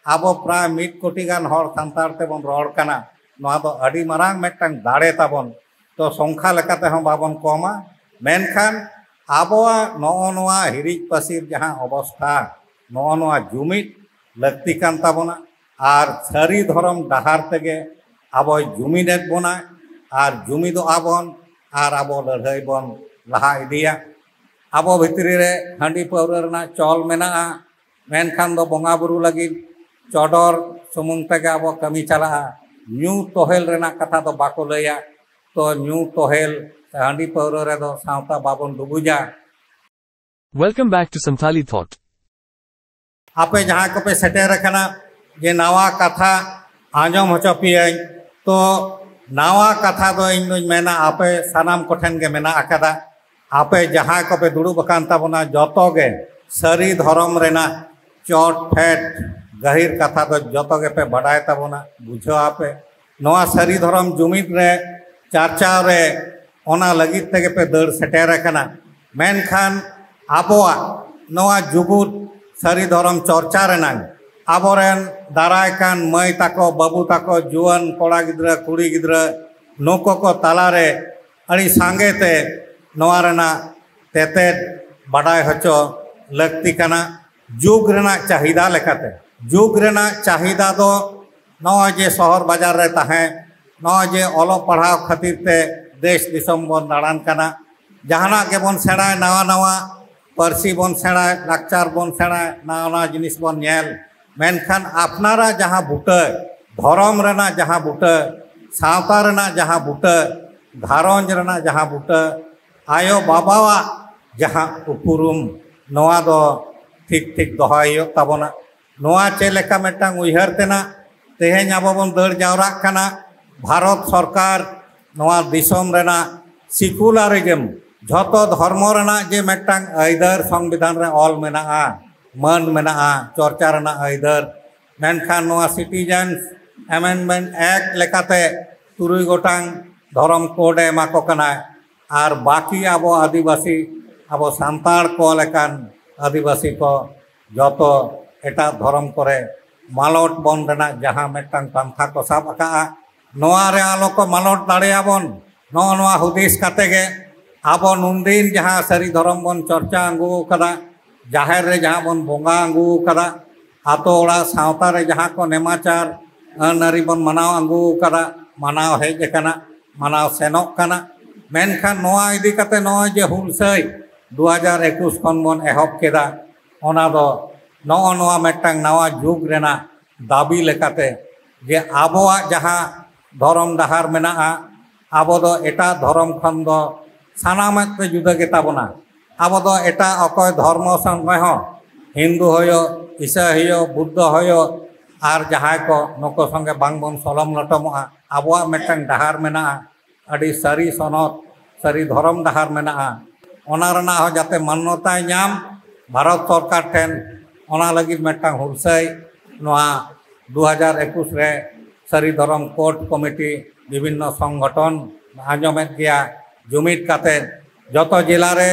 ᱟᱵᱚ ᱯᱨᱟᱭ ᱢᱤᱫ ᱠᱳᱴᱤ ᱜᱟᱱ ᱦᱚᱲ ᱥᱟᱱᱛᱟᱲ ᱛᱮᱵᱚᱱ ᱨᱚᱲ ᱠᱟᱱᱟ᱾ ᱱᱚᱣᱟ ᱫᱚ ᱟᱹᱰᱤ ᱢᱟᱨᱟᱝ ᱢᱤᱫᱴᱟᱝ ᱫᱟᱲᱮ ᱛᱟᱵᱚᱱ᱾ ᱛᱚ ᱥᱚᱝᱠᱷᱟ ᱞᱮᱠᱟ ᱛᱮᱦᱚᱸ ᱵᱟᱵᱚᱱ ᱠᱚᱢᱟ, ᱢᱮᱱᱠᱷᱟᱱ ᱟᱵᱚᱣᱟᱜ ᱱᱚᱜᱼᱚ ᱱᱚᱣᱟ ᱦᱤᱨᱤᱡ ᱯᱟᱹᱥᱤᱨ ᱡᱟᱦᱟᱸ ᱚᱵᱚᱥᱛᱷᱟ, ᱱᱚᱜᱼᱚ ᱱᱚᱣᱟ ᱡᱩᱢᱤᱫ ᱞᱟᱹᱠᱛᱤ ᱠᱟᱱ ᱛᱟᱵᱚᱱᱟ᱾ ᱟᱨ ᱥᱟᱹᱨᱤ ᱫᱷᱚᱨᱚᱢ ᱰᱟᱦᱟᱨ ᱛᱮᱜᱮ ᱟᱵᱚᱭ ᱡᱩᱢᱤᱫᱮᱫ ᱵᱚᱱᱟ, ᱟᱨ ᱡᱩᱢᱤᱫᱚᱜᱼᱟ ᱵᱚᱱ, ᱟᱨ ᱟᱵᱚ ᱞᱟᱹᱲᱦᱟᱹᱭ ᱵᱚᱱ ᱞᱟᱦᱟ ᱤᱫᱤᱭᱟ᱾ ᱟᱵᱚ ᱵᱷᱤᱛᱨᱤ ᱨᱮ ᱦᱟᱺᱰᱤ ᱯᱟᱹᱣᱨᱟᱹ ᱨᱮᱱᱟᱜ ᱪᱚᱞ ᱢᱮᱱᱟᱜᱼᱟ, ᱢᱮᱱᱠᱷᱟᱱ ᱫᱚ ᱵᱚᱸᱜᱟ ᱵᱩᱨᱩ ᱞᱟᱹᱜᱤᱫ ᱪᱚᱰᱚᱨ ᱥᱩᱢᱩᱝ ᱛᱮᱜᱮ ᱟᱵᱚ ᱠᱟᱹᱢᱤ ᱪᱟᱞᱟᱜᱼᱟ᱾ ᱧᱩ ᱛᱚᱦᱮᱞ ᱨᱮᱱᱟᱜ ᱠᱟᱛᱷᱟ ᱫᱚ ᱵᱟᱠᱚ ᱞᱟᱹᱭᱟ᱾ ᱛᱚ ᱧᱩ ᱛᱚᱦᱮᱞ ᱥᱮ ᱦᱟᱺᱰᱤ ᱯᱟᱹᱣᱨᱟᱹ ᱨᱮᱫᱚ ᱥᱟᱶᱛᱟ ᱵᱟᱵᱚᱱ ᱰᱩᱵᱩᱡᱟ᱾ Welcome back to Santali Thought. ᱟᱯᱮ ᱡᱟᱦᱟᱸᱭ ᱠᱚᱯᱮ ᱥᱮᱴᱮᱨ ᱟᱠᱟᱱᱟ ᱡᱮ ᱱᱟᱣᱟ ᱠᱟᱛᱷᱟ ᱟᱸᱡᱚᱢ ᱦᱚᱪᱚ ᱯᱮᱭᱟᱹᱧ, ᱛᱚ ᱱᱟᱣᱟ ᱠᱟᱛᱷᱟ ᱫᱚ ᱤᱧ ᱫᱚᱧ ᱢᱮᱱᱟ ᱟᱯᱮ ᱥᱟᱱᱟᱢ ᱠᱚᱴᱷᱮᱱ ᱜᱮ ᱢᱮᱱᱟᱜ ᱟᱠᱟᱫᱟ᱾ ᱟᱯᱮ ᱡᱟᱦᱟᱸᱭ ᱠᱚᱯᱮ ᱫᱩᱲᱩᱵ ᱟᱠᱟᱱ ᱛᱟᱵᱚᱱᱟ, ᱡᱚᱛᱚ ᱜᱮ ᱥᱟᱹᱨᱤ ᱫᱷᱚᱨᱚᱢ ᱨᱮᱱᱟᱜ ᱪᱚᱴ ᱯᱷᱮᱰ ᱜᱟᱹᱦᱤᱨ ᱠᱟᱛᱷᱟ ᱫᱚ ᱡᱚᱛᱚ ᱜᱮᱯᱮ ᱵᱟᱰᱟᱭ ᱛᱟᱵᱚᱱᱟ, ᱵᱩᱡᱷᱟᱹᱣ ᱟᱯᱮ᱾ ᱱᱚᱣᱟ ᱥᱟᱹᱨᱤ ᱫᱷᱚᱨᱚᱢ ᱡᱩᱢᱤᱫ ᱨᱮ, ᱪᱟᱨᱪᱟᱣ ᱨᱮ, ᱚᱱᱟ ᱞᱟᱹᱜᱤᱫ ᱛᱮᱜᱮ ᱯᱮ ᱫᱟᱹᱲ ᱥᱮᱴᱮᱨ ᱟᱠᱟᱱᱟ᱾ ᱢᱮᱱᱠᱷᱟᱱ ᱟᱵᱚᱣᱟᱜ ᱱᱚᱣᱟ ᱡᱩᱜᱩᱫ ᱥᱟᱹᱨᱤ ᱫᱷᱚᱨᱚᱢ ᱪᱚᱨᱪᱟ ᱨᱮᱱᱟᱝ ᱟᱵᱚᱨᱮᱱ ᱫᱟᱨᱟᱭ ᱠᱟᱱ ᱢᱟᱹᱭ ᱛᱟᱠᱚ, ᱵᱟᱹᱵᱩ ᱛᱟᱠᱚ, ᱡᱩᱣᱟᱹᱱ ᱠᱚᱲᱟ ᱜᱤᱫᱽᱨᱟᱹ, ᱠᱩᱲᱤ ᱜᱤᱫᱽᱨᱟᱹ, ᱱᱩᱠᱩ ᱠᱚ ᱛᱟᱞᱟᱨᱮ ᱟᱹᱰᱤ ᱥᱟᱸᱜᱮ ᱛᱮ ᱱᱚᱣᱟ ᱨᱮᱱᱟᱜ ᱛᱮᱛᱮᱫ ᱵᱟᱰᱟᱭ ᱦᱚᱪᱚ ᱞᱟᱹᱠᱛᱤ ᱠᱟᱱᱟ᱾ ᱡᱩᱜᱽ ᱨᱮᱱᱟᱜ ᱪᱟᱦᱤᱫᱟ ᱞᱮᱠᱟᱛᱮ, ᱡᱩᱜᱽ ᱨᱮᱱᱟᱜ ᱪᱟᱦᱤᱫᱟ ᱫᱚ ᱱᱚᱜᱼᱚᱭ ᱡᱮ ᱥᱚᱦᱚᱨ ᱵᱟᱡᱟᱨ ᱨᱮ ᱛᱟᱦᱮᱸ, ᱱᱚᱜᱼᱚᱭ ᱡᱮ ᱚᱞᱚᱜ ᱯᱟᱲᱦᱟᱣ ᱠᱷᱟᱹᱛᱤᱨ ᱛᱮ ᱫᱮᱥ ᱫᱤᱥᱚᱢ ᱵᱚᱱ ᱫᱟᱬᱟᱱ ᱠᱟᱱᱟ, ᱡᱟᱦᱟᱱᱟᱜ ᱜᱮᱵᱚᱱ ᱥᱮᱬᱟᱭ, ᱱᱟᱣᱟ ᱱᱟᱣᱟ ᱯᱟᱹᱨᱥᱤ ᱵᱚᱱ ᱥᱮᱬᱟᱭ, ᱞᱟᱠᱪᱟᱨ ᱵᱚᱱ ᱥᱮᱬᱟᱭ, ᱱᱟᱣᱟ ᱱᱟᱣᱟ ᱡᱤᱱᱤᱥ ᱵᱚᱱ ᱧᱮᱞ, ᱢᱮᱱᱠᱷᱟᱱ ᱟᱯᱱᱟᱨᱟᱜ ᱡᱟᱦᱟᱸ ᱵᱩᱴᱟᱹ, ᱫᱷᱚᱨᱚᱢ ᱨᱮᱱᱟᱜ ᱡᱟᱦᱟᱸ ᱵᱩᱴᱟᱹ, ᱥᱟᱶᱛᱟ ᱨᱮᱱᱟᱜ ᱡᱟᱦᱟᱸ ᱵᱩᱴᱟᱹ, ᱜᱷᱟᱨᱚᱸᱡᱽ ᱨᱮᱱᱟᱜ ᱡᱟᱦᱟᱸ ᱵᱩᱴᱟᱹ, ᱟᱭᱳ ᱵᱟᱵᱟᱣᱟᱜ ᱡᱟᱦᱟᱸ ᱩᱯᱨᱩᱢ, ᱱᱚᱣᱟ ᱫᱚ ᱴᱷᱤᱠ ᱴᱷᱤᱠ ᱫᱚᱦᱚᱭ ᱦᱩᱭᱩᱜ ᱛᱟᱵᱚᱱᱟ᱾ ᱱᱚᱣᱟ ᱪᱮᱫ ᱞᱮᱠᱟ ᱢᱤᱫᱴᱟᱝ ᱩᱭᱦᱟᱹᱨ ᱛᱮᱱᱟᱜ, ᱛᱮᱦᱮᱧ ᱟᱵᱚ ᱵᱚᱱ ᱫᱟᱹᱲ ᱡᱟᱣᱨᱟᱜ ᱠᱟᱱᱟ᱾ ᱵᱷᱟᱨᱚᱛ ᱥᱚᱨᱠᱟᱨ ᱱᱚᱣᱟ ᱫᱤᱥᱚᱢ ᱨᱮᱱᱟᱜ secularism, ᱡᱷᱚᱛᱚ ᱫᱷᱚᱨᱢᱚ ᱨᱮᱱᱟᱜ ᱡᱮ ᱢᱤᱫᱴᱟᱝ ᱟᱹᱭᱫᱟᱹᱨ ᱥᱚᱝᱵᱤᱫᱷᱟᱱ ᱨᱮ ᱚᱞ ᱢᱮᱱᱟᱜᱼᱟ, ᱢᱟᱹᱱ ᱢᱮᱱᱟᱜᱼᱟ, ᱪᱚᱨᱪᱟ ᱨᱮᱱᱟᱜ ᱟᱹᱭᱫᱟᱹᱨ, ᱢᱮᱱᱠᱷᱟᱱ ᱱᱚᱣᱟ Citizens Amendment Act ᱞᱮᱠᱟᱛᱮ ᱛᱩᱨᱩᱭ ᱜᱚᱴᱟᱝ ᱫᱷᱚᱨᱚᱢ ᱠᱳᱰ ᱮ ᱮᱢᱟ ᱠᱚ ᱠᱟᱱᱟᱭ᱾ ᱟᱨ ᱵᱟᱹᱠᱤ ᱟᱵᱚ ᱟᱹᱫᱤᱵᱟᱹᱥᱤ, ᱟᱵᱚ ᱥᱟᱱᱛᱟᱲ ᱠᱚ ᱞᱮᱠᱟᱱ ᱟᱹᱫᱤᱵᱟᱹᱥᱤ ᱠᱚ ᱡᱚᱛᱚ ᱮᱴᱟᱜ ᱫᱷᱚᱨᱚᱢ ᱠᱚᱨᱮ ᱢᱟᱞᱚᱴ ᱵᱚᱱ ᱨᱮᱱᱟᱜ ᱡᱟᱦᱟᱸ ᱢᱤᱫᱴᱟᱝ ᱯᱟᱱᱛᱷᱟ ᱠᱚ ᱥᱟᱵ ᱟᱠᱟᱫᱼᱟ, ᱱᱚᱣᱟ ᱨᱮ ᱟᱞᱚ ᱠᱚ ᱢᱟᱞᱚᱴ ᱫᱟᱲᱮᱭᱟᱵᱚᱱ, ᱱᱚᱜᱼᱚ ᱱᱚᱣᱟ ᱦᱩᱫᱤᱥ ᱠᱟᱛᱮ ᱜᱮ ᱟᱵᱚ ᱱᱩᱱᱫᱤᱱ ᱡᱟᱦᱟᱸ ᱥᱟᱹᱨᱤ ᱫᱷᱚᱨᱚᱢ ᱵᱚᱱ ᱪᱚᱨᱪᱟ ᱟᱹᱜᱩ ᱟᱠᱟᱫᱟ, ᱡᱟᱦᱮᱨ ᱨᱮ ᱡᱟᱦᱟᱸ ᱵᱚᱱ ᱵᱚᱸᱜᱟ ᱟᱹᱜᱩ ᱟᱠᱟᱫᱟ, ᱟᱛᱳ ᱚᱲᱟᱜ ᱥᱟᱶᱛᱟ ᱨᱮ ᱡᱟᱦᱟᱸ ᱠᱚ ᱱᱮᱢᱟᱪᱟᱨ ᱟᱹᱱ ᱟᱹᱨᱤ ᱵᱚᱱ ᱢᱟᱱᱟᱣ ᱟᱹᱜᱩ ᱟᱠᱟᱫᱟ, ᱢᱟᱱᱟᱣ ᱦᱮᱡ ᱟᱠᱟᱱᱟ, ᱢᱟᱱᱟᱣ ᱥᱮᱱᱚᱜ ᱠᱟᱱᱟ, ᱢᱮᱱᱠᱷᱟᱱ ᱱᱚᱣᱟ ᱤᱫᱤ ᱠᱟᱛᱮ ᱱᱚᱜᱼᱚᱭ ᱡᱮ ᱦᱩᱞᱥᱟᱹᱭ ᱫᱩ ᱦᱟᱡᱟᱨ ᱮᱠᱩᱥ ᱠᱷᱚᱱ ᱵᱚᱱ ᱮᱦᱚᱵ ᱠᱮᱫᱟ, ᱚᱱᱟ ᱫᱚ ᱱᱚᱜᱼᱚ ᱱᱚᱣᱟ ᱢᱤᱫᱴᱟᱝ ᱱᱟᱣᱟ ᱡᱩᱜᱽ ᱨᱮᱱᱟᱜ ᱫᱟᱹᱵᱤ ᱞᱮᱠᱟᱛᱮ ᱡᱮ ᱟᱵᱚᱣᱟᱜ ᱡᱟᱦᱟᱸ ᱫᱷᱚᱨᱚᱢ ᱰᱟᱦᱟᱨ ᱢᱮᱱᱟᱜᱼᱟ, ᱟᱵᱚ ᱫᱚ ᱮᱴᱟᱜ ᱫᱷᱚᱨᱚᱢ ᱠᱷᱚᱱ ᱫᱚ ᱥᱟᱱᱟᱢᱟᱜ ᱛᱮ ᱡᱩᱫᱟᱹ ᱜᱮᱛᱟ ᱵᱚᱱᱟ᱾ ᱟᱵᱚ ᱫᱚ ᱮᱴᱟᱜ ᱚᱠᱚᱭ ᱫᱷᱚᱨᱢᱚ ᱥᱚᱸᱜᱮ ᱦᱚᱸ, ᱦᱤᱱᱫᱩ ᱦᱩᱭᱩᱜ, ᱤᱥᱟᱹ ᱦᱩᱭᱩᱜ, ᱵᱩᱫᱽᱫᱷᱚ ᱦᱩᱭᱩᱜ, ᱟᱨ ᱡᱟᱦᱟᱸᱭ ᱠᱚ ᱱᱩᱠᱩ ᱥᱚᱸᱜᱮ ᱵᱟᱝᱵᱚᱱ ᱥᱚᱞᱚᱢ ᱞᱚᱴᱚᱢᱚᱜᱼᱟ᱾ ᱟᱵᱚᱣᱟᱜ ᱢᱤᱫᱴᱟᱝ ᱰᱟᱦᱟᱨ ᱢᱮᱱᱟᱜᱼᱟ, ᱟᱹᱰᱤ ᱥᱟᱹᱨᱤ ᱥᱚᱱᱚᱛ, ᱥᱟᱹᱨᱤ ᱫᱷᱚᱨᱚᱢ ᱰᱟᱦᱟᱨ ᱢᱮᱱᱟᱜᱼᱟ᱾ ᱚᱱᱟ ᱨᱮᱱᱟᱜ ᱦᱚᱸ ᱡᱟᱛᱮ ᱢᱟᱱᱱᱚᱛᱟᱭ ᱧᱟᱢ ᱵᱷᱟᱨᱚᱛ ᱥᱚᱨᱠᱟᱨ ᱴᱷᱮᱱ, ᱚᱱᱟ ᱞᱟᱹᱜᱤᱫ ᱢᱤᱫᱴᱟᱝ ᱦᱩᱞᱥᱟᱹᱭ ᱱᱚᱣᱟ ᱫᱩ ᱦᱟᱡᱟᱨ ᱮᱠᱩᱥ ᱨᱮ ᱥᱟᱹᱨᱤ ᱫᱷᱚᱨᱚᱢ ᱠᱳᱰ ᱠᱚᱢᱤᱴᱤ ᱵᱤᱵᱷᱤᱱᱱᱚ ᱥᱚᱝᱜᱚᱴᱷᱚᱱ ᱟᱸᱡᱚᱢᱮᱫ ᱜᱮᱭᱟ, ᱡᱩᱢᱤᱫ ᱠᱟᱛᱮ ᱡᱚᱛᱚ ᱡᱮᱞᱟ ᱨᱮ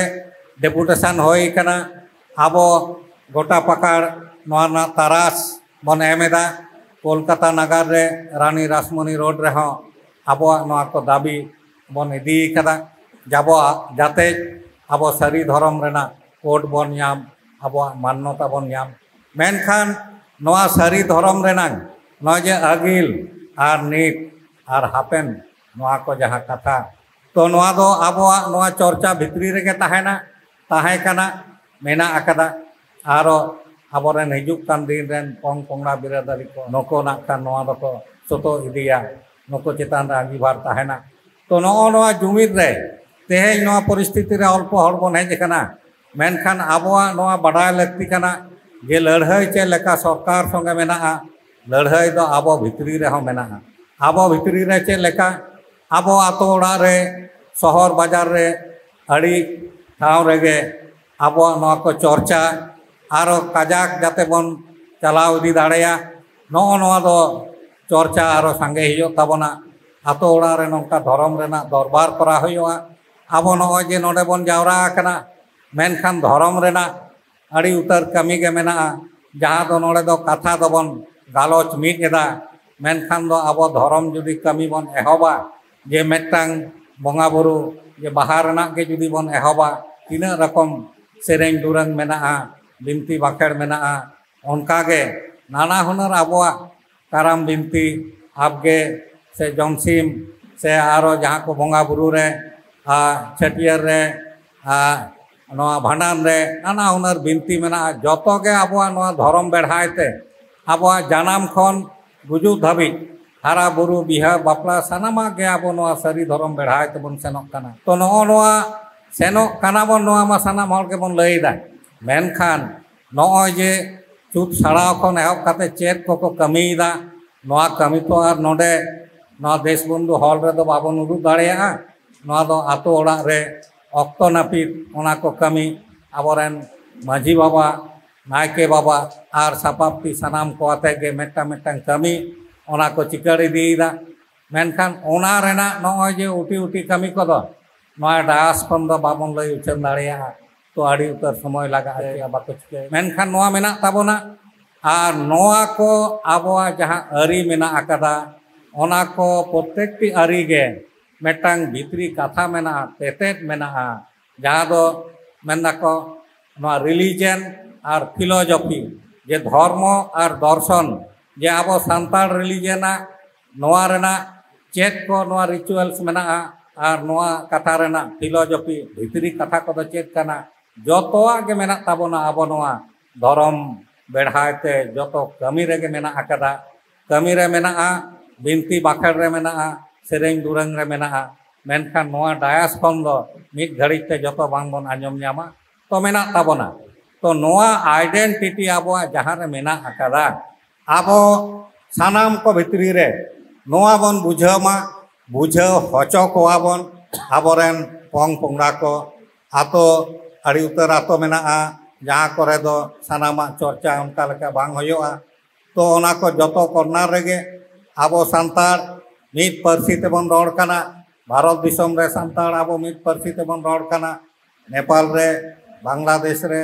ᱰᱮᱯᱩᱴᱮᱥᱚᱱ ᱦᱩᱭ ᱠᱟᱱᱟ᱾ ᱟᱵᱚ ᱜᱚᱴᱟ ᱯᱟᱠᱟᱲ ᱱᱚᱣᱟ ᱨᱮᱱᱟᱜ ᱛᱟᱨᱟᱥ ᱵᱚᱱ ᱮᱢ ᱮᱫᱟ᱾ ᱠᱳᱞᱠᱟᱛᱟ ᱱᱟᱜᱟᱨ ᱨᱮ ᱨᱟᱱᱤ ᱨᱟᱥᱢᱚᱱᱤ ᱨᱳᱰ ᱨᱮᱦᱚᱸ ᱟᱵᱚᱣᱟᱜ ᱱᱚᱣᱟ ᱠᱚ ᱫᱟᱹᱵᱤ ᱵᱚᱱ ᱤᱫᱤ ᱠᱟᱫᱟ, ᱡᱟᱵᱚᱣᱟᱜ ᱡᱟᱛᱮ ᱟᱵᱚ ᱥᱟᱹᱨᱤ ᱫᱷᱚᱨᱚᱢ ᱨᱮᱱᱟᱜ ᱠᱳᱰ ᱵᱚᱱ ᱧᱟᱢ, ᱟᱵᱚᱣᱟᱜ ᱢᱟᱱᱱᱚᱛᱟ ᱵᱚᱱ ᱧᱟᱢ᱾ ᱢᱮᱱᱠᱷᱟᱱ ᱱᱚᱣᱟ ᱥᱟᱹᱨᱤ ᱫᱷᱚᱨᱚᱢ ᱨᱮᱱᱟᱜ ᱱᱚᱜᱼᱚᱭ ᱡᱮ ᱟᱹᱜᱤᱞ ᱟᱨ ᱱᱤᱛ ᱟᱨ ᱦᱟᱯᱮᱱ, ᱱᱚᱣᱟ ᱠᱚ ᱡᱟᱦᱟᱸ ᱠᱟᱛᱷᱟ, ᱛᱚ ᱱᱚᱣᱟ ᱫᱚ ᱟᱵᱚᱣᱟᱜ ᱱᱚᱣᱟ ᱪᱚᱨᱪᱟ ᱵᱷᱤᱛᱨᱤ ᱨᱮᱜᱮ ᱛᱟᱦᱮᱱᱟ, ᱛᱟᱦᱮᱸ ᱠᱟᱱᱟ, ᱢᱮᱱᱟᱜ ᱟᱠᱟᱫᱟ᱾ ᱟᱨᱚ ᱟᱵᱚᱨᱮᱱ ᱦᱤᱡᱩᱜ ᱠᱟᱱ ᱫᱤᱱ ᱨᱮᱱ ᱯᱚᱝ ᱯᱚᱝᱲᱟ ᱵᱤᱨᱟᱹᱫᱟᱹᱞᱤ ᱠᱚ ᱱᱩᱠᱩ ᱱᱟᱜ ᱠᱷᱟᱱ ᱱᱚᱣᱟ ᱫᱚᱠᱚ ᱥᱚᱛᱚ ᱤᱫᱤᱭᱟ, ᱱᱩᱠᱩ ᱪᱮᱛᱟᱱ ᱨᱮ ᱟᱸᱜᱤᱵᱷᱟᱨ ᱛᱟᱦᱮᱱᱟ᱾ ᱛᱚ ᱱᱚᱜᱼᱚ ᱱᱚᱣᱟ ᱡᱩᱢᱤᱫ ᱨᱮ ᱛᱮᱦᱮᱧ ᱱᱚᱣᱟ ᱯᱚᱨᱤᱥᱛᱷᱤᱛᱤ ᱨᱮ ᱚᱞᱯᱚ ᱦᱚᱲ ᱵᱚᱱ ᱦᱮᱡ ᱟᱠᱟᱱᱟ, ᱢᱮᱱᱠᱷᱟᱱ ᱟᱵᱚᱣᱟᱜ ᱱᱚᱣᱟ ᱵᱟᱰᱟᱭ ᱞᱟᱹᱠᱛᱤ ᱠᱟᱱᱟ ᱡᱮ ᱞᱟᱹᱲᱦᱟᱹᱭ ᱪᱮᱫ ᱞᱮᱠᱟ ᱥᱚᱨᱠᱟᱨ ᱥᱚᱸᱜᱮ ᱢᱮᱱᱟᱜᱼᱟ, ᱞᱟᱹᱲᱦᱟᱹᱭ ᱫᱚ ᱟᱵᱚ ᱵᱷᱤᱛᱨᱤ ᱨᱮᱦᱚᱸ ᱢᱮᱱᱟᱜᱼᱟ᱾ ᱟᱵᱚ ᱵᱷᱤᱛᱨᱤ ᱨᱮ ᱪᱮᱫ ᱞᱮᱠᱟ, ᱟᱵᱚ ᱟᱛᱳ ᱚᱲᱟᱜ ᱨᱮ, ᱥᱚᱦᱚᱨ ᱵᱟᱡᱟᱨ ᱨᱮ, ᱟᱹᱰᱤ ᱴᱷᱟᱶ ᱨᱮᱜᱮ ᱟᱵᱚᱣᱟᱜ ᱱᱚᱣᱟ ᱠᱚ ᱪᱚᱨᱪᱟ ᱟᱨᱚ ᱠᱟᱡᱟᱠ ᱡᱟᱛᱮ ᱵᱚᱱ ᱪᱟᱞᱟᱣ ᱤᱫᱤ ᱫᱟᱲᱮᱭᱟᱜ, ᱱᱚᱜᱼᱚ ᱱᱚᱣᱟ ᱫᱚ ᱪᱚᱨᱪᱟ ᱟᱨᱚ ᱥᱟᱸᱜᱮ ᱦᱩᱭᱩᱜ ᱛᱟᱵᱚᱱᱟ᱾ ᱟᱛᱳ ᱚᱲᱟᱜ ᱨᱮ ᱱᱚᱝᱠᱟ ᱫᱷᱚᱨᱚᱢ ᱨᱮᱱᱟᱜ ᱫᱚᱨᱵᱟᱨ ᱠᱚᱨᱟᱣ ᱦᱩᱭᱩᱜᱼᱟ᱾ ᱟᱵᱚ ᱱᱚᱜᱼᱚᱭ ᱡᱮ ᱱᱚᱰᱮ ᱵᱚᱱ ᱡᱟᱣᱨᱟ ᱟᱠᱟᱱᱟ, ᱢᱮᱱᱠᱷᱟᱱ ᱫᱷᱚᱨᱚᱢ ᱨᱮᱱᱟᱜ ᱟᱹᱰᱤ ᱩᱛᱟᱹᱨ ᱠᱟᱹᱢᱤ ᱜᱮ ᱢᱮᱱᱟᱜᱼᱟ, ᱡᱟᱦᱟᱸ ᱫᱚ ᱱᱚᱰᱮ ᱫᱚ ᱠᱟᱛᱷᱟ ᱫᱚᱵᱚᱱ ᱜᱟᱞᱚᱪ ᱢᱤᱫ ᱮᱫᱟ, ᱢᱮᱱᱠᱷᱟᱱ ᱫᱚ ᱟᱵᱚ ᱫᱷᱚᱨᱚᱢ ᱡᱩᱫᱤ ᱠᱟᱹᱢᱤ ᱵᱚᱱ ᱮᱦᱚᱵᱟ, ᱡᱮ ᱢᱤᱫᱴᱟᱝ ᱵᱚᱸᱜᱟ ᱵᱩᱨᱩ, ᱡᱮ ᱵᱟᱦᱟ ᱨᱮᱱᱟᱜ ᱜᱮ ᱡᱩᱫᱤ ᱵᱚᱱ ᱮᱦᱚᱵᱟ, ᱛᱤᱱᱟᱹᱜ ᱨᱚᱠᱚᱢ ᱥᱮᱨᱮᱧ ᱫᱩᱨᱟᱹᱝ ᱢᱮᱱᱟᱜᱼᱟ, ᱵᱤᱱᱛᱤ ᱵᱟᱠᱷᱮᱲ ᱢᱮᱱᱟᱜᱼᱟ, ᱚᱱᱠᱟᱜᱮ ᱱᱟᱱᱟ ᱦᱩᱱᱟᱹᱨ ᱟᱵᱚᱣᱟᱜ ᱠᱟᱨᱟᱢ ᱵᱤᱱᱛᱤ, ᱟᱵᱜᱮ ᱥᱮ ᱡᱚᱢᱥᱤᱢ ᱥᱮ ᱟᱨᱚ ᱡᱟᱦᱟᱸ ᱠᱚ ᱵᱚᱸᱜᱟ ᱵᱩᱨᱩ ᱨᱮ, ᱟᱨ ᱪᱷᱟᱹᱴᱭᱟᱹᱨ ᱨᱮ, ᱟᱨ ᱱᱚᱣᱟ ᱵᱷᱟᱸᱰᱟᱱ ᱨᱮ ᱱᱟᱱᱟ ᱦᱩᱱᱟᱹᱨ ᱵᱤᱱᱛᱤ ᱢᱮᱱᱟᱜᱼᱟ᱾ ᱡᱚᱛᱚ ᱜᱮ ᱟᱵᱚᱣᱟᱜ ᱱᱚᱣᱟ ᱫᱷᱚᱨᱚᱢ ᱵᱮᱲᱦᱟᱭ ᱛᱮ, ᱟᱵᱚᱣᱟᱜ ᱡᱟᱱᱟᱢ ᱠᱷᱚᱱ ᱜᱩᱡᱩᱜ ᱫᱷᱟᱹᱵᱤᱡ, ᱦᱟᱨᱟ ᱵᱩᱨᱩ, ᱵᱤᱦᱟᱹ ᱵᱟᱯᱞᱟ, ᱥᱟᱱᱟᱢᱟᱜ ᱜᱮ ᱟᱵᱚ ᱱᱚᱣᱟ ᱥᱟᱹᱨᱤ ᱫᱷᱚᱨᱚᱢ ᱵᱮᱲᱦᱟᱭ ᱛᱮᱵᱚᱱ ᱥᱮᱱᱚᱜ ᱠᱟᱱᱟ᱾ ᱛᱚ ᱱᱚᱜᱼᱚ ᱱᱚᱣᱟ ᱥᱮᱱᱚᱜ ᱠᱟᱱᱟ ᱵᱚᱱ, ᱱᱚᱣᱟ ᱢᱟ ᱥᱟᱱᱟᱢ ᱦᱚᱲ ᱜᱮᱵᱚᱱ ᱞᱟᱹᱭ ᱮᱫᱟ, ᱢᱮᱱᱠᱷᱟᱱ ᱱᱚᱜᱼᱚᱭ ᱡᱮ ᱪᱷᱩᱛ ᱥᱟᱲᱟᱣ ᱠᱷᱚᱱ ᱮᱦᱚᱵ ᱠᱟᱛᱮ ᱪᱮᱫ ᱠᱚᱠᱚ ᱠᱟᱹᱢᱤᱭᱮᱫᱟ, ᱱᱚᱣᱟ ᱠᱟᱹᱢᱤ ᱛᱚ ᱟᱨ ᱱᱚᱰᱮ ᱱᱚᱣᱟ ᱫᱮᱥ ᱵᱚᱱᱫᱷᱩ ᱦᱚᱞ ᱨᱮᱫᱚ ᱵᱟᱵᱚᱱ ᱩᱫᱩᱜ ᱫᱟᱲᱮᱭᱟᱜᱼᱟ᱾ ᱱᱚᱣᱟ ᱫᱚ ᱟᱛᱳ ᱚᱲᱟᱜ ᱨᱮ ᱚᱠᱛᱚ ᱱᱟᱹᱯᱤᱛ ᱚᱱᱟ ᱠᱚ ᱠᱟᱹᱢᱤ ᱟᱵᱚᱨᱮᱱ ᱢᱟᱹᱡᱷᱤ ᱵᱟᱵᱟ, ᱱᱟᱭᱠᱮ ᱵᱟᱵᱟ ᱟᱨ ᱥᱟᱯᱟᱵᱛᱤ ᱥᱟᱱᱟᱢ ᱠᱚ ᱟᱛᱮ ᱜᱮ ᱢᱤᱫᱴᱟᱝ ᱢᱤᱫᱴᱟᱝ ᱠᱟᱹᱢᱤ ᱚᱱᱟ ᱠᱚ ᱪᱤᱠᱟᱹᱲ ᱤᱫᱤᱭᱮᱫᱟ᱾ ᱢᱮᱱᱠᱷᱟᱱ ᱚᱱᱟ ᱨᱮᱱᱟᱜ ᱱᱚᱜᱼᱚᱭ ᱡᱮ ᱩᱴᱤ ᱩᱴᱤ ᱠᱟᱹᱢᱤ ᱠᱚᱫᱚ ᱱᱚᱣᱟ ᱰᱟᱭᱟᱥ ᱠᱷᱚᱱ ᱫᱚ ᱵᱟᱵᱚᱱ ᱞᱟᱹᱭ ᱩᱪᱷᱟᱹᱱ ᱫᱟᱲᱮᱭᱟᱜᱼᱟ, ᱛᱚ ᱟᱹᱰᱤ ᱩᱛᱟᱹᱨ ᱥᱚᱢᱚᱭ ᱞᱟᱜᱟᱜᱼᱟ, ᱪᱮᱫ ᱵᱟᱠᱚ ᱪᱤᱠᱟᱹᱭᱟ᱾ ᱢᱮᱱᱠᱷᱟᱱ ᱱᱚᱣᱟ ᱢᱮᱱᱟᱜ ᱛᱟᱵᱚᱱᱟ, ᱟᱨ ᱱᱚᱣᱟ ᱠᱚ ᱟᱵᱚᱣᱟᱜ ᱡᱟᱦᱟᱸ ᱟᱹᱨᱤ ᱢᱮᱱᱟᱜ ᱟᱠᱟᱫᱟ, ᱚᱱᱟ ᱠᱚ ᱯᱨᱚᱛᱮᱠᱴᱤ ᱟᱹᱨᱤ ᱜᱮ ᱢᱤᱫᱴᱟᱝ ᱵᱷᱤᱛᱨᱤ ᱠᱟᱛᱷᱟ ᱢᱮᱱᱟᱜᱼᱟ, ᱛᱮᱛᱮᱫ ᱢᱮᱱᱟᱜᱼᱟ, ᱡᱟᱦᱟᱸ ᱫᱚ ᱢᱮᱱ ᱫᱟᱠᱚ ᱱᱚᱣᱟ religion ᱟᱨ philosophy, ᱡᱮ ᱫᱷᱚᱨᱢᱚ ᱟᱨ ᱫᱚᱨᱥᱚᱱ, ᱡᱮ ᱟᱵᱚ ᱥᱟᱱᱛᱟᱲ ᱨᱤᱞᱤᱡᱮᱱᱟᱜ ᱱᱚᱣᱟ ᱨᱮᱱᱟᱜ ᱪᱮᱫ ᱠᱚ ᱱᱚᱣᱟ ᱨᱤᱪᱩᱣᱟᱞᱥ ᱢᱮᱱᱟᱜᱼᱟ ᱟᱨ ᱱᱚᱣᱟ ᱠᱟᱛᱷᱟ ᱨᱮᱱᱟᱜ ᱯᱷᱤᱞᱳᱡᱚᱯᱷᱤ ᱵᱷᱤᱛᱨᱤ ᱠᱟᱛᱷᱟ ᱠᱚᱫᱚ ᱪᱮᱫ ᱠᱟᱱᱟ, ᱡᱚᱛᱚᱣᱟᱜ ᱜᱮ ᱢᱮᱱᱟᱜ ᱛᱟᱵᱚᱱᱟ ᱟᱵᱚ ᱱᱚᱣᱟ ᱫᱷᱚᱨᱚᱢ ᱵᱮᱲᱦᱟᱭ ᱛᱮ ᱡᱚᱛᱚ ᱠᱟᱹᱢᱤ ᱨᱮᱜᱮ ᱢᱮᱱᱟᱜ ᱟᱠᱟᱫᱟ᱾ ᱠᱟᱹᱢᱤ ᱨᱮ ᱢᱮᱱᱟᱜᱼᱟ, ᱵᱤᱱᱛᱤ ᱵᱟᱠᱷᱮᱲ ᱨᱮ ᱢᱮᱱᱟᱜᱼᱟ, ᱥᱮᱨᱮᱧ ᱫᱩᱨᱟᱹᱝ ᱨᱮ ᱢᱮᱱᱟᱜᱼᱟ᱾ ᱢᱮᱱᱠᱷᱟᱱ ᱱᱚᱣᱟ ᱰᱟᱭᱟᱥ ᱠᱷᱚᱱ ᱫᱚ ᱢᱤᱫ ᱜᱷᱟᱹᱲᱤᱡ ᱛᱮ ᱡᱚᱛᱚ ᱵᱟᱝᱵᱚᱱ ᱟᱸᱡᱚᱢ ᱧᱟᱢᱟ, ᱛᱚ ᱢᱮᱱᱟᱜ ᱛᱟᱵᱚᱱᱟ᱾ ᱛᱚ ᱱᱚᱣᱟ ᱟᱭᱰᱮᱱᱴᱤᱴᱤ ᱟᱵᱚᱣᱟᱜ ᱡᱟᱦᱟᱸ ᱨᱮ ᱢᱮᱱᱟᱜ ᱟᱠᱟᱫᱟ, ᱟᱵᱚ ᱥᱟᱱᱟᱢ ᱠᱚ ᱵᱷᱤᱛᱨᱤ ᱨᱮ ᱱᱚᱣᱟ ᱵᱚᱱ ᱵᱩᱡᱷᱟᱹᱣ ᱢᱟ, ᱵᱩᱡᱷᱟᱹᱣ ᱦᱚᱪᱚ ᱠᱚᱣᱟ ᱵᱚᱱ ᱟᱵᱚᱨᱮᱱ ᱯᱚᱝ ᱯᱚᱝᱲᱟ ᱠᱚ᱾ ᱟᱛᱳ, ᱟᱹᱰᱤ ᱩᱛᱟᱹᱨ ᱟᱛᱳ ᱢᱮᱱᱟᱜᱼᱟ, ᱡᱟᱦᱟᱸ ᱠᱚᱨᱮ ᱫᱚ ᱥᱟᱱᱟᱢᱟᱜ ᱪᱚᱨᱪᱟ ᱚᱱᱠᱟ ᱞᱮᱠᱟ ᱵᱟᱝ ᱦᱩᱭᱩᱜᱼᱟ᱾ ᱛᱚ ᱚᱱᱟ ᱠᱚ ᱡᱚᱛᱚ ᱠᱚᱨᱱᱟᱨ ᱨᱮᱜᱮ ᱟᱵᱚ ᱥᱟᱱᱛᱟᱲ ᱢᱤᱫ ᱯᱟᱹᱨᱥᱤ ᱛᱮᱵᱚᱱ ᱨᱚᱲ ᱠᱟᱱᱟ᱾ ᱵᱷᱟᱨᱚᱛ ᱫᱤᱥᱚᱢ ᱨᱮ ᱥᱟᱱᱛᱟᱲ ᱟᱵᱚ ᱢᱤᱫ ᱯᱟᱹᱨᱥᱤ ᱛᱮᱵᱚᱱ ᱨᱚᱲ ᱠᱟᱱᱟ᱾ ᱱᱮᱯᱟᱞ ᱨᱮ, ᱵᱟᱝᱞᱟᱫᱮᱥ ᱨᱮ,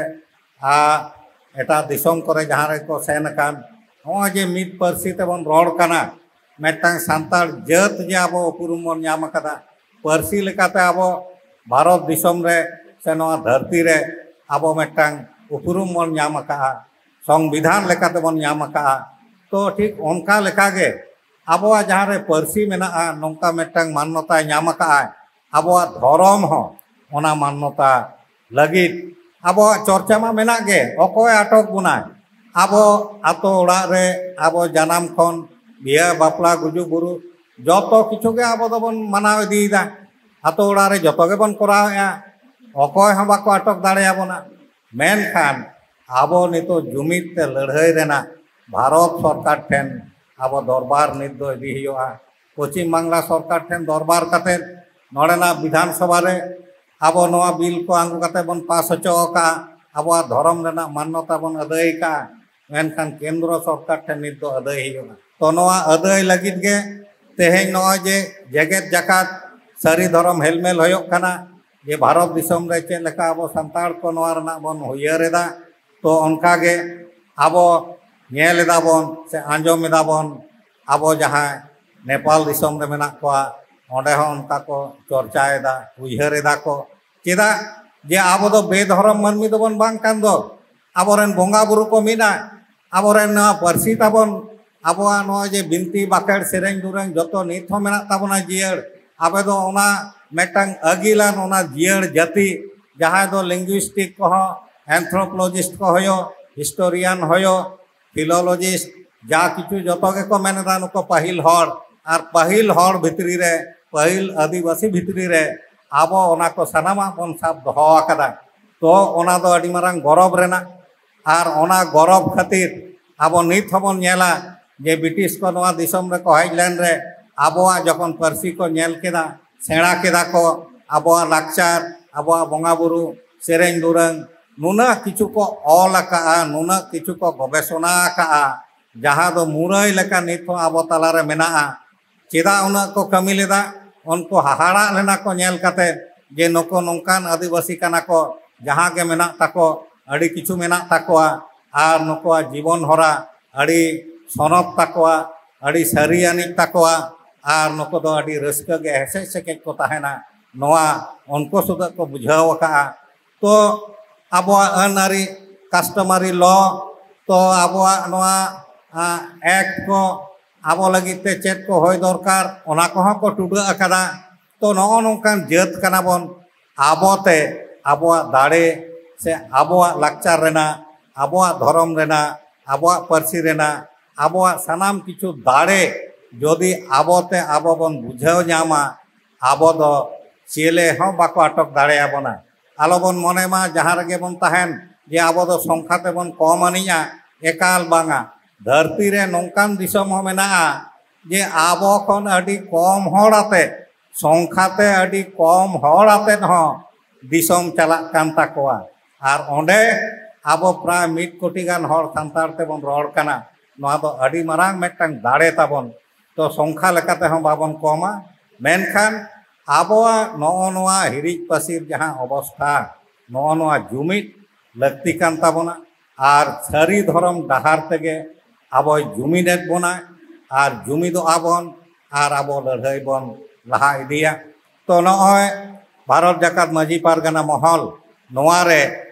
ᱟᱨ ᱮᱴᱟᱜ ᱫᱤᱥᱚᱢ ᱠᱚᱨᱮ ᱡᱟᱦᱟᱸ ᱨᱮᱠᱚ ᱥᱮᱱ ᱟᱠᱟᱱ, ᱱᱚᱜᱼᱚᱭ ᱡᱮ ᱢᱤᱫ ᱯᱟᱹᱨᱥᱤ ᱛᱮᱵᱚᱱ ᱨᱚᱲ ᱠᱟᱱᱟ, ᱢᱤᱫᱴᱟᱝ ᱥᱟᱱᱛᱟᱲ ᱡᱟᱹᱛ ᱡᱮ ᱟᱵᱚ ᱩᱯᱨᱩᱢ ᱵᱚᱱ ᱧᱟᱢ ᱟᱠᱟᱫᱟ, ᱯᱟᱹᱨᱥᱤ ᱞᱮᱠᱟᱛᱮ ᱟᱵᱚ ᱵᱷᱟᱨᱚᱛ ᱫᱤᱥᱚᱢ ᱨᱮ ᱥᱮ ᱱᱚᱣᱟ ᱫᱷᱟᱹᱨᱛᱤ ᱨᱮ ᱟᱵᱚ ᱢᱤᱫᱴᱟᱝ ᱩᱯᱨᱩᱢ ᱵᱚᱱ ᱧᱟᱢ ᱟᱠᱟᱫᱼᱟ, ᱥᱚᱝᱵᱤᱫᱷᱟᱱ ᱞᱮᱠᱟᱛᱮ ᱵᱚᱱ ᱧᱟᱢ ᱟᱠᱟᱫᱼᱟ᱾ ᱛᱚ ᱴᱷᱤᱠ ᱚᱱᱠᱟ ᱞᱮᱠᱟᱜᱮ ᱟᱵᱚᱣᱟᱜ ᱡᱟᱦᱟᱸ ᱨᱮ ᱯᱟᱹᱨᱥᱤ ᱢᱮᱱᱟᱜᱼᱟ, ᱱᱚᱝᱠᱟ ᱢᱤᱫᱴᱟᱝ ᱢᱟᱱᱱᱚᱛᱟᱭ ᱧᱟᱢ ᱟᱠᱟᱫᱼᱟᱭ, ᱟᱵᱚᱣᱟᱜ ᱫᱷᱚᱨᱚᱢ ᱦᱚᱸ ᱚᱱᱟ ᱢᱟᱱᱱᱚᱛᱟ ᱞᱟᱹᱜᱤᱫ ᱟᱵᱚᱣᱟᱜ ᱪᱚᱨᱪᱟ ᱢᱟ ᱢᱮᱱᱟᱜ ᱜᱮ᱾ ᱚᱠᱚᱭ ᱟᱴᱚᱠ ᱵᱚᱱᱟᱭ? ᱟᱵᱚ ᱟᱛᱳ ᱚᱲᱟᱜ ᱨᱮ, ᱟᱵᱚ ᱡᱟᱱᱟᱢ ᱠᱷᱚᱱ ᱵᱤᱦᱟᱹ, ᱵᱟᱯᱞᱟ, ᱜᱩᱡᱩᱜ, ᱵᱩᱨᱩ, ᱡᱚᱛᱚ ᱠᱤᱪᱷᱩ ᱜᱮ ᱟᱵᱚ ᱫᱚᱵᱚᱱ ᱢᱟᱱᱟᱣ ᱤᱫᱤᱭᱮᱫᱟ᱾ ᱟᱛᱳ ᱚᱲᱟᱜ ᱨᱮ ᱡᱚᱛᱚ ᱜᱮᱵᱚᱱ ᱠᱚᱨᱟᱣᱮᱫᱼᱟ, ᱚᱠᱚᱭ ᱦᱚᱸ ᱵᱟᱠᱚ ᱟᱴᱚᱠ ᱫᱟᱲᱮᱭᱟᱵᱚᱱᱟ᱾ ᱢᱮᱱᱠᱷᱟᱱ ᱟᱵᱚ ᱱᱤᱛᱚᱜ ᱡᱩᱢᱤᱫ ᱛᱮ ᱞᱟᱹᱲᱦᱟᱹᱭ ᱨᱮᱱᱟᱜ ᱵᱷᱟᱨᱚᱛ ᱥᱚᱨᱠᱟᱨ ᱴᱷᱮᱱ ᱟᱵᱚ ᱫᱚᱨᱵᱟᱨ ᱱᱤᱛ ᱫᱚ ᱤᱫᱤ ᱦᱩᱭᱩᱜᱼᱟ᱾ ᱯᱚᱪᱷᱤᱢ ᱵᱟᱝᱞᱟ ᱥᱚᱨᱠᱟᱨ ᱴᱷᱮᱱ ᱫᱚᱨᱵᱟᱨ ᱠᱟᱛᱮ ᱱᱚᱰᱮᱱᱟᱜ ᱵᱤᱫᱷᱟᱱ ᱥᱚᱵᱷᱟ ᱨᱮ ᱟᱵᱚ ᱱᱚᱣᱟ ᱵᱤᱞ ᱠᱚ ᱟᱹᱜᱩ ᱠᱟᱛᱮ ᱵᱚᱱ ᱯᱟᱥ ᱦᱚᱪᱚ ᱟᱠᱟᱫᱼᱟ, ᱟᱵᱚᱣᱟᱜ ᱫᱷᱚᱨᱚᱢ ᱨᱮᱱᱟᱜ ᱢᱟᱱᱱᱚᱛᱟ ᱵᱚᱱ ᱟᱹᱫᱟᱹᱭ ᱟᱠᱟᱫᱼᱟ᱾ ᱢᱮᱱᱠᱷᱟᱱ ᱠᱮᱱᱫᱨᱚ ᱥᱚᱨᱠᱟᱨ ᱴᱷᱮᱱ ᱱᱤᱛ ᱫᱚ ᱟᱹᱫᱟᱹᱭ ᱦᱩᱭᱩᱜᱼᱟ᱾ ᱛᱚ ᱱᱚᱣᱟ ᱟᱹᱫᱟᱹᱭ ᱞᱟᱹᱜᱤᱫ ᱜᱮ ᱛᱮᱦᱮᱧ ᱱᱚᱜᱼᱚᱭ ᱡᱮ ᱡᱮᱜᱮᱛ ᱡᱟᱠᱟᱛ ᱥᱟᱹᱨᱤ ᱫᱷᱚᱨᱚᱢ ᱦᱮᱞᱢᱮᱞ ᱦᱩᱭᱩᱜ ᱠᱟᱱᱟ, ᱡᱮ ᱵᱷᱟᱨᱚᱛ ᱫᱤᱥᱚᱢ ᱨᱮ ᱪᱮᱫ ᱞᱮᱠᱟ ᱟᱵᱚ ᱥᱟᱱᱛᱟᱲ ᱠᱚ ᱱᱚᱣᱟ ᱨᱮᱱᱟᱜ ᱵᱚᱱ ᱩᱭᱦᱟᱹᱨ ᱮᱫᱟ, ᱛᱚ ᱚᱱᱠᱟ ᱜᱮ ᱟᱵᱚ ᱧᱮᱞ ᱮᱫᱟ ᱵᱚᱱ ᱥᱮ ᱟᱸᱡᱚᱢ ᱮᱫᱟ ᱵᱚᱱ, ᱟᱵᱚ ᱡᱟᱦᱟᱸᱭ ᱱᱮᱯᱟᱞ ᱫᱤᱥᱚᱢ ᱨᱮ ᱢᱮᱱᱟᱜ ᱠᱚᱣᱟ, ᱚᱸᱰᱮ ᱦᱚᱸ ᱚᱱᱠᱟ ᱠᱚ ᱪᱚᱨᱪᱟᱭᱮᱫᱟ, ᱩᱭᱦᱟᱹᱨ ᱮᱫᱟ ᱠᱚ᱾ ᱪᱮᱫᱟᱜ ᱡᱮ ᱟᱵᱚ ᱫᱚ ᱵᱮᱫᱷᱚᱨᱚᱢ ᱢᱟᱹᱱᱢᱤ ᱫᱚᱵᱚᱱ ᱵᱟᱝ ᱠᱟᱱ ᱫᱚ? ᱟᱵᱚᱨᱮᱱ ᱵᱚᱸᱜᱟ ᱵᱩᱨᱩ ᱠᱚ ᱢᱮᱱᱟᱜ, ᱟᱵᱚᱨᱮᱱ ᱱᱚᱣᱟ ᱯᱟᱹᱨᱥᱤ ᱛᱟᱵᱚᱱ ᱟᱵᱚᱣᱟᱜ ᱱᱚᱜᱼᱚᱭ ᱡᱮ ᱵᱤᱱᱛᱤ ᱵᱟᱠᱷᱮᱲ ᱥᱮᱨᱮᱧ ᱫᱩᱨᱟᱹᱝ ᱡᱚᱛᱚ ᱱᱤᱛ ᱦᱚᱸ ᱢᱮᱱᱟᱜ ᱛᱟᱵᱚᱱᱟ ᱡᱤᱭᱟᱹᱲ᱾ ᱟᱵᱚ ᱫᱚ ᱚᱱᱟ ᱢᱤᱫᱴᱟᱝ ᱟᱹᱜᱤᱞᱟᱱ ᱚᱱᱟ ᱡᱤᱭᱟᱹᱲ ᱡᱟᱹᱛᱤ, ᱡᱟᱦᱟᱸᱭ ᱫᱚ ᱞᱤᱝᱜᱩᱭᱥᱴᱤᱠ ᱠᱚᱦᱚᱸ, ᱮᱱᱛᱷᱨᱳᱯᱳᱞᱚᱡᱤᱥᱴ ᱠᱚ ᱦᱩᱭᱩᱜ, ᱦᱤᱥᱴᱳᱨᱤᱭᱟᱱ ᱦᱩᱭᱩᱜ, ᱯᱷᱤᱞᱳᱞᱚᱡᱤᱥᱴ, ᱡᱟ ᱠᱤᱪᱷᱩ ᱡᱚᱛᱚ ᱜᱮᱠᱚ ᱢᱮᱱ ᱮᱫᱟ ᱱᱩᱠᱩ ᱯᱟᱹᱦᱤᱞ ᱦᱚᱲ, ᱟᱨ ᱯᱟᱹᱦᱤᱞ ᱦᱚᱲ ᱵᱷᱤᱛᱨᱤ ᱨᱮ, ᱯᱟᱹᱦᱤᱞ ᱟᱹᱫᱤᱵᱟᱹᱥᱤ ᱵᱷᱤᱛᱨᱤ ᱨᱮ ᱟᱵᱚ ᱚᱱᱟ ᱠᱚ ᱥᱟᱱᱟᱢᱟᱜ ᱵᱚᱱ ᱥᱟᱵ ᱫᱚᱦᱚ ᱟᱠᱟᱫᱟ᱾ ᱛᱚ ᱚᱱᱟ ᱫᱚ ᱟᱹᱰᱤ ᱢᱟᱨᱟᱝ ᱜᱚᱨᱚᱵᱽ ᱨᱮᱱᱟᱜ, ᱟᱨ ᱚᱱᱟ ᱜᱚᱨᱚᱵᱽ ᱠᱷᱟᱹᱛᱤᱨ ᱟᱵᱚ ᱱᱤᱛ ᱦᱚᱸᱵᱚᱱ ᱧᱮᱞᱟ ᱡᱮ ᱵᱨᱤᱴᱤᱥ ᱠᱚ ᱱᱚᱣᱟ ᱫᱤᱥᱚᱢ ᱨᱮᱠᱚ ᱦᱮᱡ ᱞᱮᱱ ᱨᱮ ᱟᱵᱚᱣᱟᱜ ᱡᱚᱠᱷᱚᱱ ᱯᱟᱹᱨᱥᱤ ᱠᱚ ᱧᱮᱞ ᱠᱮᱫᱟ, ᱥᱮᱬᱟ ᱠᱮᱫᱟ ᱠᱚ, ᱟᱵᱚᱣᱟᱜ ᱞᱟᱠᱪᱟᱨ, ᱟᱵᱚᱣᱟᱜ ᱵᱚᱸᱜᱟ ᱵᱩᱨᱩ, ᱥᱮᱨᱮᱧ ᱫᱩᱨᱟᱹᱝ, ᱱᱩᱱᱟᱹᱜ ᱠᱤᱪᱷᱩ ᱠᱚ ᱚᱞ ᱟᱠᱟᱜᱼᱟ, ᱱᱩᱱᱟᱹᱜ ᱠᱤᱪᱷᱩ ᱠᱚ ᱜᱚᱵᱮᱥᱚᱱᱟ ᱟᱠᱟᱜᱼᱟ, ᱡᱟᱦᱟᱸ ᱫᱚ ᱢᱩᱨᱟᱹᱭ ᱞᱮᱠᱟ ᱱᱤᱛ ᱦᱚᱸ ᱟᱵᱚ ᱛᱟᱞᱟᱨᱮ ᱢᱮᱱᱟᱜᱼᱟ᱾ ᱪᱮᱫᱟᱜ ᱩᱱᱟᱹᱜ ᱠᱚ ᱠᱟᱹᱢᱤ ᱞᱮᱫᱟ? ᱩᱱᱠᱩ ᱦᱟᱦᱟᱲᱟᱜ ᱞᱮᱱᱟ ᱠᱚ ᱧᱮᱞ ᱠᱟᱛᱮ ᱡᱮ ᱱᱩᱠᱩ ᱱᱚᱝᱠᱟᱱ ᱟᱹᱫᱤᱵᱟᱹᱥᱤ ᱠᱟᱱᱟ ᱠᱚ, ᱡᱟᱦᱟᱸ ᱜᱮ ᱢᱮᱱᱟᱜ ᱛᱟᱠᱚ, ᱟᱹᱰᱤ ᱠᱤᱪᱷᱩ ᱢᱮᱱᱟᱜ ᱛᱟᱠᱚᱣᱟ, ᱟᱨ ᱱᱩᱠᱩᱣᱟᱜ ᱡᱤᱵᱚᱱ ᱦᱚᱨᱟ ᱟᱹᱰᱤ ᱥᱚᱱᱚᱛ ᱛᱟᱠᱚᱣᱟ, ᱟᱹᱰᱤ ᱥᱟᱹᱨᱤ ᱟᱹᱱᱤᱡ ᱛᱟᱠᱚᱣᱟ, ᱟᱨ ᱱᱩᱠᱩ ᱫᱚ ᱟᱹᱰᱤ ᱨᱟᱹᱥᱠᱟᱹ ᱜᱮ ᱦᱮᱥᱮᱡ ᱥᱮᱠᱮᱡ ᱠᱚ ᱛᱟᱦᱮᱱᱟ᱾ ᱱᱚᱣᱟ ᱩᱱᱠᱩ ᱥᱩᱫᱷᱟᱹ ᱠᱚ ᱵᱩᱡᱷᱟᱹᱣ ᱟᱠᱟᱫᱼᱟ᱾ ᱛᱚ ᱟᱵᱚᱣᱟᱜ ᱟᱹᱱ ᱟᱹᱨᱤ, customary law, ᱛᱚ ᱟᱵᱚᱣᱟᱜ ᱱᱚᱣᱟ ᱮᱠᱴ ᱠᱚ, ᱟᱵᱚ ᱞᱟᱹᱜᱤᱫ ᱛᱮ ᱪᱮᱫ ᱠᱚ ᱦᱩᱭ ᱫᱚᱨᱠᱟᱨ, ᱚᱱᱟ ᱠᱚᱦᱚᱸ ᱠᱚ ᱴᱩᱰᱟᱹᱜ ᱟᱠᱟᱫᱟ᱾ ᱛᱚ ᱱᱚᱜᱼᱚ ᱱᱚᱝᱠᱟᱱ ᱡᱟᱹᱛ ᱠᱟᱱᱟ ᱵᱚᱱ᱾ ᱟᱵᱚᱛᱮ ᱟᱵᱚᱣᱟᱜ ᱫᱟᱲᱮ ᱥᱮ ᱟᱵᱚᱣᱟᱜ ᱞᱟᱠᱪᱟᱨ ᱨᱮᱱᱟᱜ, ᱟᱵᱚᱣᱟᱜ ᱫᱷᱚᱨᱚᱢ ᱨᱮᱱᱟᱜ, ᱟᱵᱚᱣᱟᱜ ᱯᱟᱹᱨᱥᱤ ᱨᱮᱱᱟᱜ, ᱟᱵᱚᱣᱟᱜ ᱥᱟᱱᱟᱢ ᱠᱤᱪᱷᱩ ᱫᱟᱲᱮ ᱡᱩᱫᱤ ᱟᱵᱚᱛᱮ ᱟᱵᱚ ᱵᱚᱱ ᱵᱩᱡᱷᱟᱹᱣ ᱧᱟᱢᱟ, ᱟᱵᱚ ᱫᱚ ᱪᱮᱞᱮ ᱦᱚᱸ ᱵᱟᱠᱚ ᱟᱴᱚᱠ ᱫᱟᱲᱮᱭᱟᱵᱚᱱᱟ᱾ ᱟᱞᱚᱵᱚᱱ ᱢᱚᱱᱮ ᱢᱟ ᱡᱟᱦᱟᱸ ᱨᱮᱜᱮ ᱵᱚᱱ ᱛᱟᱦᱮᱱ ᱡᱮ ᱟᱵᱚ ᱫᱚ ᱥᱚᱝᱠᱷᱟ ᱛᱮᱵᱚᱱ ᱠᱚᱢ ᱟᱹᱱᱤᱡᱼᱟ, ᱮᱠᱟᱞ ᱵᱟᱝᱟ᱾ ᱫᱷᱟᱹᱨᱛᱤ ᱨᱮ ᱱᱚᱝᱠᱟᱱ ᱫᱤᱥᱚᱢ ᱦᱚᱸ ᱢᱮᱱᱟᱜᱼᱟ ᱡᱮ ᱟᱵᱚ ᱠᱷᱚᱱ ᱟᱹᱰᱤ ᱠᱚᱢ ᱦᱚᱲ ᱟᱛᱮ, ᱥᱚᱝᱠᱷᱟ ᱛᱮ ᱟᱹᱰᱤ ᱠᱚᱢ ᱦᱚᱲ ᱟᱛᱮᱫ ᱦᱚᱸ ᱫᱤᱥᱚᱢ ᱪᱟᱞᱟᱜ ᱠᱟᱱ ᱛᱟᱠᱚᱣᱟ᱾ ᱟᱨ ᱚᱸᱰᱮ ᱟᱵᱚ ᱯᱨᱟᱭ ᱢᱤᱫ ᱠᱳᱴᱤ ᱜᱟᱱ ᱦᱚᱲ ᱥᱟᱱᱛᱟᱲ ᱛᱮᱵᱚᱱ ᱨᱚᱲ ᱠᱟᱱᱟ᱾ ᱱᱚᱣᱟ ᱫᱚ ᱟᱹᱰᱤ ᱢᱟᱨᱟᱝ ᱢᱤᱫᱴᱟᱝ ᱫᱟᱲᱮ ᱛᱟᱵᱚᱱ᱾ ᱛᱚ ᱥᱚᱝᱠᱷᱟ ᱞᱮᱠᱟ ᱛᱮᱦᱚᱸ ᱵᱟᱵᱚᱱ ᱠᱚᱢᱟ, ᱢᱮᱱᱠᱷᱟᱱ ᱟᱵᱚᱣᱟᱜ ᱱᱚᱜᱼᱚ ᱱᱚᱣᱟ ᱦᱤᱨᱤᱡ ᱯᱟᱹᱥᱤᱨ ᱡᱟᱦᱟᱸ ᱚᱵᱚᱥᱛᱷᱟ, ᱱᱚᱜᱼᱚ ᱱᱚᱣᱟ ᱡᱩᱢᱤᱫ ᱞᱟᱹᱠᱛᱤ ᱠᱟᱱ ᱛᱟᱵᱚᱱᱟ᱾ ᱟᱨ ᱥᱟᱹᱨᱤ ᱫᱷᱚᱨᱚᱢ ᱰᱟᱦᱟᱨ ᱛᱮᱜᱮ ᱟᱵᱚᱭ ᱡᱩᱢᱤᱫᱮᱫ ᱵᱚᱱᱟ, ᱟᱨ ᱡᱩᱢᱤᱫᱚᱜᱼᱟ ᱵᱚᱱ, ᱟᱨ ᱟᱵᱚ ᱞᱟᱹᱲᱦᱟᱹᱭ ᱵᱚᱱ ᱞᱟᱦᱟ ᱤᱫᱤᱭᱟ᱾ ᱛᱚ ᱱᱚᱜᱼᱚᱭ ᱵᱷᱟᱨᱚᱛ ᱡᱟᱠᱟᱛ ᱢᱟᱹᱡᱷᱤ ᱯᱟᱨᱜᱟᱱᱟ ᱢᱚᱦᱚᱞ, ᱱᱚᱣᱟ ᱨᱮ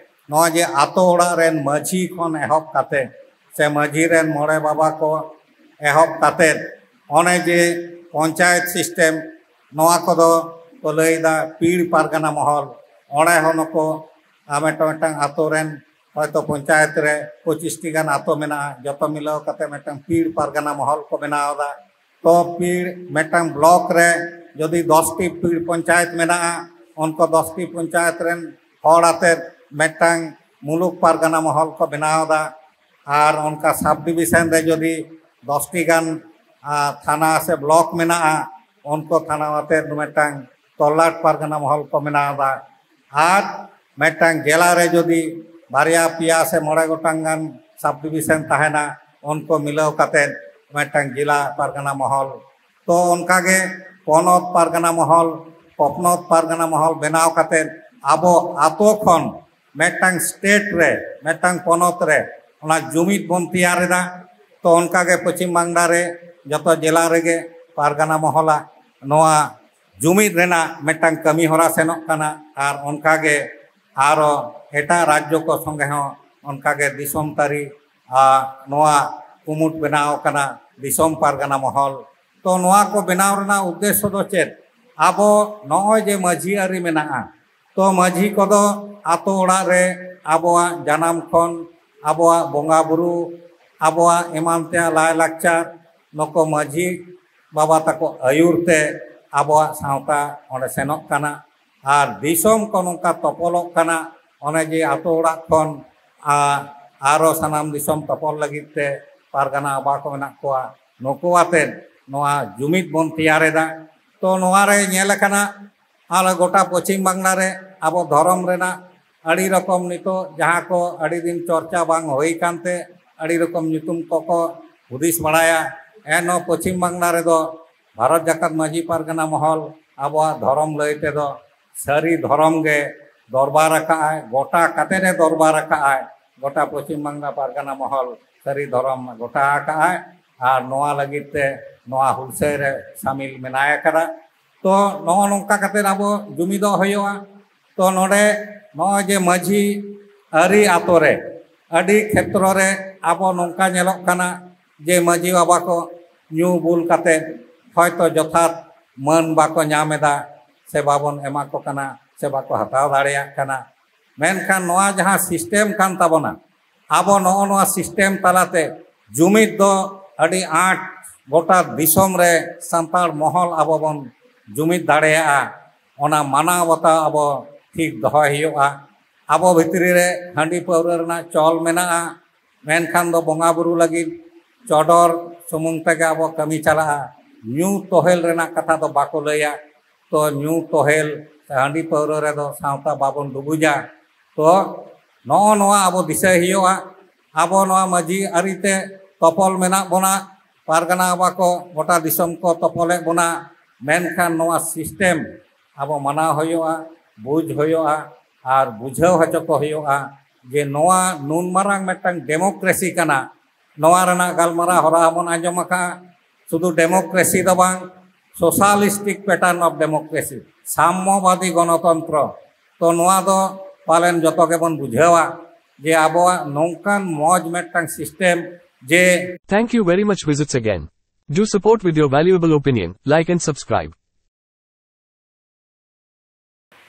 ᱱᱚᱣᱟ ᱡᱮ ᱟᱛᱳ ᱚᱲᱟᱜ ᱨᱮᱱ ᱢᱟᱹᱡᱷᱤ ᱠᱷᱚᱱ ᱮᱦᱚᱵ ᱠᱟᱛᱮ ᱥᱮ ᱢᱟᱹᱡᱷᱤ ᱨᱮᱱ ᱢᱚᱬᱮ ᱵᱟᱵᱟ ᱠᱚ, ᱮᱦᱚᱵ ᱠᱟᱛᱮᱫ ᱚᱱᱮ ᱡᱮ ᱯᱚᱧᱪᱟᱭᱮᱛ ᱥᱤᱥᱴᱮᱢ, ᱱᱚᱣᱟ ᱠᱚᱫᱚ ᱠᱚ ᱞᱟᱹᱭᱫᱟ ᱯᱤᱲ ᱯᱟᱨᱜᱟᱱᱟ ᱢᱚᱦᱚᱞ᱾ ᱚᱸᱰᱮ ᱦᱚᱸ ᱱᱩᱠᱩ, ᱟᱨ ᱢᱤᱫᱴᱟᱝ ᱢᱤᱫᱴᱟᱝ ᱟᱛᱳ ᱨᱮᱱ ᱦᱚᱭᱛᱳ ᱯᱚᱧᱪᱟᱭᱮᱛ ᱨᱮ ᱯᱚᱸᱪᱤᱥ ᱴᱤ ᱜᱟᱱ ᱟᱛᱳ ᱢᱮᱱᱟᱜᱼᱟ, ᱡᱚᱛᱚ ᱢᱤᱞᱟᱹᱣ ᱠᱟᱛᱮ ᱢᱤᱫᱴᱟᱝ ᱯᱤᱲ ᱯᱟᱨᱜᱟᱱᱟ ᱢᱚᱦᱚᱞ ᱠᱚ ᱵᱮᱱᱟᱣ ᱮᱫᱟ᱾ ᱛᱚ ᱯᱤᱲ ᱢᱤᱫᱴᱟᱝ ᱵᱞᱚᱠ ᱨᱮ ᱡᱩᱫᱤ ᱫᱚᱥ ᱴᱤ ᱯᱤᱲ ᱯᱚᱧᱪᱟᱭᱮᱛ ᱢᱮᱱᱟᱜᱼᱟ, ᱩᱱᱠᱩ ᱫᱚᱥ ᱴᱤ ᱯᱚᱧᱪᱟᱭᱮᱛ ᱨᱮᱱ ᱦᱚᱲ ᱟᱛᱮᱫ ᱢᱤᱫᱴᱟᱝ ᱢᱩᱞᱩᱠ ᱯᱟᱨᱜᱟᱱᱟ ᱢᱚᱦᱚᱞ ᱠᱚ ᱵᱮᱱᱟᱣ ᱮᱫᱟ᱾ ᱟᱨ ᱚᱱᱠᱟ ᱥᱟᱵ ᱰᱤᱵᱤᱥᱚᱱ ᱨᱮ ᱡᱩᱫᱤ ᱫᱚᱥ ᱴᱤ ᱜᱟᱱ, ᱟ, ᱛᱷᱟᱱᱟ ᱥᱮ ᱵᱞᱚᱠ ᱢᱮᱱᱟᱜᱼᱟ, ᱩᱱᱠᱩ ᱛᱷᱟᱱᱟ ᱟᱛᱮᱫ ᱢᱤᱫᱴᱟᱝ ᱛᱚᱞᱞᱟᱴ ᱯᱟᱨᱜᱟᱱᱟ ᱢᱚᱦᱚᱞ ᱠᱚ ᱵᱮᱱᱟᱣ ᱮᱫᱟ᱾ ᱟᱨ ᱢᱤᱫᱴᱟᱝ ᱡᱮᱞᱟ ᱨᱮ ᱡᱩᱫᱤ ᱵᱟᱨᱭᱟ ᱯᱮᱭᱟ ᱥᱮ ᱢᱚᱬᱮ ᱜᱚᱴᱟᱝ ᱜᱟᱱ ᱥᱟᱵ ᱰᱤᱵᱤᱥᱚᱱ ᱛᱟᱦᱮᱱᱟ, ᱩᱱᱠᱩ ᱢᱤᱞᱟᱹᱣ ᱠᱟᱛᱮᱫ ᱢᱤᱫᱴᱟᱝ ᱡᱮᱞᱟ ᱯᱟᱨᱜᱟᱱᱟ ᱢᱚᱦᱚᱞ᱾ ᱛᱚ ᱚᱱᱠᱟᱜᱮ ᱯᱚᱱᱚᱛ ᱯᱟᱨᱜᱟᱱᱟ ᱢᱚᱦᱚᱞ, ᱯᱚᱯᱱᱚᱛ ᱯᱟᱨᱜᱟᱱᱟ ᱢᱚᱦᱚᱞ ᱵᱮᱱᱟᱣ ᱠᱟᱛᱮᱫ ᱟᱵᱚ ᱟᱛᱳ ᱠᱷᱚᱱ ᱢᱤᱫᱴᱟᱝ ᱥᱴᱮᱴ ᱨᱮ, ᱢᱤᱫᱴᱟᱝ ᱯᱚᱱᱚᱛ ᱨᱮ ᱚᱱᱟ ᱡᱩᱢᱤᱫ ᱵᱚᱱ ᱛᱮᱭᱟᱨ ᱮᱫᱟ᱾ ᱛᱚ ᱚᱱᱠᱟᱜᱮ ᱯᱚᱪᱷᱤᱢ ᱵᱟᱝᱞᱟ ᱨᱮ ᱡᱚᱛᱚ ᱡᱮᱞᱟ ᱨᱮᱜᱮ ᱯᱟᱨᱜᱟᱱᱟ ᱢᱚᱦᱚᱞᱟᱜ ᱱᱚᱣᱟ ᱡᱩᱢᱤᱫ ᱨᱮᱱᱟᱜ ᱢᱤᱫᱴᱟᱝ ᱠᱟᱹᱢᱤ ᱦᱚᱨᱟ ᱥᱮᱱᱚᱜ ᱠᱟᱱᱟ᱾ ᱟᱨ ᱚᱱᱠᱟᱜᱮ ᱟᱨᱚ ᱮᱴᱟᱜ ᱨᱟᱡᱽᱡᱚ ᱠᱚ ᱥᱚᱸᱜᱮ ᱦᱚᱸ ᱚᱱᱠᱟᱜᱮ ᱫᱤᱥᱚᱢ ᱛᱟᱹᱨᱤ, ᱟ, ᱱᱚᱣᱟ ᱠᱩᱢᱩᱴ ᱵᱮᱱᱟᱣ ᱠᱟᱱᱟ ᱫᱤᱥᱚᱢ ᱯᱟᱨᱜᱟᱱᱟ ᱢᱚᱦᱚᱞ᱾ ᱛᱚ ᱱᱚᱣᱟ ᱠᱚ ᱵᱮᱱᱟᱣ ᱨᱮᱱᱟᱜ ᱩᱫᱽᱫᱮᱥᱥᱚ ᱫᱚ ᱪᱮᱫ? ᱟᱵᱚ ᱱᱚᱜᱼᱚᱭ ᱡᱮ ᱢᱟᱹᱡᱷᱤ ᱟᱹᱨᱤ ᱢᱮᱱᱟᱜᱼᱟ, ᱛᱚ ᱢᱟᱹᱡᱷᱤ ᱠᱚᱫᱚ ᱟᱛᱳ ᱚᱲᱟᱜ ᱨᱮ ᱟᱵᱚᱣᱟᱜ ᱡᱟᱱᱟᱢ ᱠᱷᱚᱱ ᱟᱵᱚᱣᱟᱜ ᱵᱚᱸᱜᱟ ᱵᱩᱨᱩ, ᱟᱵᱚᱣᱟᱜ ᱮᱢᱟᱱ ᱛᱮᱭᱟᱜ ᱞᱟᱭᱼᱞᱟᱠᱪᱟᱨ, ᱱᱩᱠᱩ ᱢᱟᱹᱡᱷᱤ ᱵᱟᱵᱟ ᱛᱟᱠᱚ ᱟᱹᱭᱩᱨ ᱛᱮ ᱟᱵᱚᱣᱟᱜ ᱥᱟᱶᱛᱟ ᱚᱸᱰᱮ ᱥᱮᱱᱚᱜ ᱠᱟᱱᱟ᱾ ᱟᱨ ᱫᱤᱥᱚᱢ ᱠᱚ ᱱᱚᱝᱠᱟ ᱛᱚᱯᱚᱞᱚᱜ ᱠᱟᱱᱟ, ᱚᱱᱮ ᱡᱮ ᱟᱛᱳ ᱚᱲᱟᱜ ᱠᱷᱚᱱ, ᱟ, ᱟᱨᱚ ᱥᱟᱱᱟᱢ ᱫᱤᱥᱚᱢ ᱛᱚᱯᱚᱞ ᱞᱟᱹᱜᱤᱫ ᱛᱮ ᱯᱟᱨᱜᱟᱱᱟ ᱵᱟᱵᱟ ᱠᱚ ᱢᱮᱱᱟᱜ ᱠᱚᱣᱟ, ᱱᱩᱠᱩ ᱟᱛᱮᱫ ᱱᱚᱣᱟ ᱡᱩᱢᱤᱫ ᱵᱚᱱ ᱛᱮᱭᱟᱨ ᱮᱫᱟ᱾ ᱛᱚ ᱱᱚᱣᱟ ᱨᱮ ᱧᱮᱞ ᱟᱠᱟᱱᱟ, ᱟᱞᱮ ᱜᱚᱴᱟ ᱯᱚᱪᱷᱤᱢ ᱵᱟᱝᱞᱟ ᱨᱮ ᱟᱵᱚ ᱫᱷᱚᱨᱚᱢ ᱨᱮᱱᱟᱜ ᱟᱹᱰᱤ ᱨᱚᱠᱚᱢ ᱱᱤᱛᱚᱜ ᱡᱟᱦᱟᱸ ᱠᱚ ᱟᱹᱰᱤ ᱫᱤᱱ ᱪᱚᱨᱪᱟ ᱵᱟᱝ ᱦᱩᱭ ᱠᱟᱱᱛᱮ ᱟᱹᱰᱤ ᱨᱚᱠᱚᱢ ᱧᱩᱛᱩᱢ ᱠᱚᱠᱚ ᱦᱩᱫᱤᱥ ᱵᱟᱲᱟᱭᱟ᱾ ᱮᱱᱦᱚᱸ ᱯᱚᱪᱷᱤᱢ ᱵᱟᱝᱞᱟ ᱨᱮᱫᱚ ᱵᱷᱟᱨᱚᱛ ᱡᱟᱠᱟᱛ ᱢᱟᱹᱡᱷᱤ ᱯᱟᱨᱜᱟᱱᱟ ᱢᱚᱦᱚᱞ ᱟᱵᱚᱣᱟᱜ ᱫᱷᱚᱨᱚᱢ ᱞᱟᱹᱭ ᱛᱮᱫᱚ ᱥᱟᱹᱨᱤ ᱫᱷᱚᱨᱚᱢ ᱜᱮ ᱫᱚᱨᱵᱟᱨ ᱟᱠᱟᱫᱼᱟᱭ, ᱜᱚᱴᱟ ᱠᱟᱛᱮᱫ ᱮ ᱫᱚᱨᱵᱟᱨ ᱟᱠᱟᱫᱼᱟᱭ᱾ ᱜᱚᱴᱟ ᱯᱚᱪᱷᱤᱢ ᱵᱟᱝᱞᱟ ᱯᱟᱨᱜᱟᱱᱟ ᱢᱚᱦᱚᱞ ᱥᱟᱹᱨᱤ ᱫᱷᱚᱨᱚᱢ ᱜᱚᱴᱟ ᱟᱠᱟᱫᱼᱟᱭ᱾ ᱟᱨ ᱱᱚᱣᱟ ᱞᱟᱹᱜᱤᱫ ᱛᱮ ᱱᱚᱣᱟ ᱦᱩᱞᱥᱟᱹᱭ ᱨᱮ ᱥᱟᱢᱤᱞ ᱢᱮᱱᱟᱭ ᱟᱠᱟᱫᱟ᱾ ᱛᱚ ᱱᱚᱜᱼᱚ ᱱᱚᱝᱠᱟ ᱠᱟᱛᱮᱫ ᱟᱵᱚ ᱡᱩᱢᱤᱫᱚᱜ ᱦᱩᱭᱩᱜᱼᱟ᱾ ᱛᱚ ᱱᱚᱰᱮ ᱱᱚᱜᱼᱚᱭ ᱡᱮ ᱢᱟᱹᱡᱷᱤ ᱟᱹᱨᱤ ᱟᱛᱳ ᱨᱮ ᱟᱹᱰᱤ ᱠᱷᱮᱛᱨᱚ ᱨᱮ ᱟᱵᱚ ᱱᱚᱝᱠᱟ ᱧᱮᱞᱚᱜ ᱠᱟᱱᱟ, ᱡᱮ ᱢᱟᱹᱡᱷᱤ ᱵᱟᱵᱟ ᱠᱚ ᱧᱩ ᱵᱩᱞ ᱠᱟᱛᱮ ᱦᱚᱭᱛᱚ ᱡᱚᱛᱷᱟᱛ ᱢᱟᱹᱱ ᱵᱟᱠᱚ ᱧᱟᱢ ᱮᱫᱟ, ᱥᱮ ᱵᱟᱵᱚᱱ ᱮᱢᱟ ᱠᱚ ᱠᱟᱱᱟ, ᱥᱮ ᱵᱟᱠᱚ ᱦᱟᱛᱟᱣ ᱫᱟᱲᱮᱭᱟᱜ ᱠᱟᱱᱟ᱾ ᱢᱮᱱᱠᱷᱟᱱ ᱱᱚᱣᱟ ᱡᱟᱦᱟᱸ ᱥᱤᱥᱴᱮᱢ ᱠᱟᱱ ᱛᱟᱵᱚᱱᱟ, ᱟᱵᱚ ᱱᱚᱜᱼᱚ ᱱᱚᱣᱟ ᱥᱤᱥᱴᱮᱢ ᱛᱟᱞᱟᱛᱮ ᱡᱩᱢᱤᱫ ᱫᱚ ᱟᱹᱰᱤ ᱟᱸᱴ ᱜᱚᱴᱟ ᱫᱤᱥᱚᱢ ᱨᱮ ᱥᱟᱱᱛᱟᱲ ᱢᱚᱦᱚᱞ ᱟᱵᱚ ᱵᱚᱱ ᱡᱩᱢᱤᱫ ᱫᱟᱲᱮᱭᱟᱜᱼᱟ᱾ ᱚᱱᱟ ᱢᱟᱱᱟᱣ ᱵᱟᱛᱟᱣ ᱟᱵᱚ ᱴᱷᱤᱠ ᱫᱚᱦᱚᱭ ᱦᱩᱭᱩᱜᱼᱟ᱾ ᱟᱵᱚ ᱵᱷᱤᱛᱨᱤ ᱨᱮ ᱦᱟᱺᱰᱤ ᱯᱟᱹᱣᱨᱟᱹ ᱨᱮᱱᱟᱜ ᱪᱚᱞ ᱢᱮᱱᱟᱜᱼᱟ, ᱢᱮᱱᱠᱷᱟᱱ ᱫᱚ ᱵᱚᱸᱜᱟ ᱵᱩᱨᱩ ᱞᱟᱹᱜᱤᱫ ᱪᱚᱰᱚᱨ ᱥᱩᱢᱩᱝ ᱛᱮᱜᱮ ᱟᱵᱚ ᱠᱟᱹᱢᱤ ᱪᱟᱞᱟᱜᱼᱟ᱾ ᱧᱩ ᱛᱚᱦᱮᱞ ᱨᱮᱱᱟᱜ ᱠᱟᱛᱷᱟ ᱫᱚ ᱵᱟᱠᱚ ᱞᱟᱹᱭᱟ᱾ ᱛᱚ ᱧᱩ ᱛᱚᱦᱮᱞ ᱥᱮ ᱦᱟᱺᱰᱤ ᱯᱟᱹᱣᱨᱟᱹ ᱨᱮᱫᱚ ᱥᱟᱶᱛᱟ ᱵᱟᱵᱚᱱ ᱰᱩᱵᱩᱡᱟ᱾ ᱛᱚ ᱱᱚᱜᱼᱚ ᱱᱚᱣᱟ ᱟᱵᱚ ᱫᱤᱥᱟᱹᱭ ᱦᱩᱭᱩᱜᱼᱟ᱾ ᱟᱵᱚ ᱱᱚᱣᱟ ᱢᱟᱹᱡᱷᱤ ᱟᱹᱨᱤᱛᱮ ᱛᱚᱯᱚᱞ ᱢᱮᱱᱟᱜ ᱵᱚᱱᱟ, ᱯᱟᱨᱜᱟᱱᱟ ᱵᱟᱠᱚ ᱜᱚᱴᱟ ᱫᱤᱥᱚᱢ ᱠᱚ ᱛᱚᱯᱚᱞᱮᱫ ᱵᱚᱱᱟ, ᱢᱮᱱᱠᱷᱟᱱ ᱱᱚᱣᱟ ᱥᱤᱥᱴᱮᱢ ᱟᱵᱚ ᱢᱟᱱᱟᱣ ᱦᱩᱭᱩᱜᱼᱟ, ᱵᱩᱡᱽ ᱦᱩᱭᱩᱜᱼᱟ ᱟᱨ ᱵᱩᱡᱷᱟᱹᱣ ᱦᱚᱪᱚ ᱠᱚ ᱦᱩᱭᱩᱜᱼᱟ ᱡᱮ ᱱᱚᱣᱟ ᱱᱩᱱ ᱢᱟᱨᱟᱝ ᱢᱤᱫᱴᱟᱝ ᱰᱮᱢᱳᱠᱨᱮᱥᱤ ᱠᱟᱱᱟ᱾ ᱱᱚᱣᱟ ᱨᱮᱱᱟᱜ ᱜᱟᱞᱢᱟᱨᱟᱣ ᱦᱚᱨᱟ ᱦᱚᱸᱵᱚᱱ ᱟᱸᱡᱚᱢ ᱟᱠᱟᱫᱼᱟ᱾ ᱥᱩᱫᱷᱩ ᱰᱮᱢᱳᱠᱨᱮᱥᱤ ᱫᱚ ᱵᱟᱝ, ᱥᱳᱥᱟᱞᱤᱥᱴᱤᱠ ᱯᱮᱴᱟᱨᱱ ᱚᱯᱷ ᱰᱮᱢᱳᱠᱨᱮᱥᱤ, ᱥᱟᱢᱢᱚᱵᱟᱫᱤ ᱜᱚᱱᱚᱛᱚᱱᱛᱨᱚ᱾ ᱛᱚ ᱱᱚᱣᱟ ᱫᱚ ᱯᱟᱞᱮᱱ ᱡᱚᱛᱚ ᱜᱮᱵᱚᱱ ᱵᱩᱡᱷᱟᱹᱣᱟ ᱡᱮ ᱟᱵᱚᱣᱟᱜ ᱱᱚᱝᱠᱟᱱ ᱢᱚᱡᱽ ᱢᱤᱫᱴᱟᱝ ᱥᱤᱥᱴᱮᱢ ᱡᱮ Thank you very much. Visits again. Do support with your valuable opinion, like and subscribe.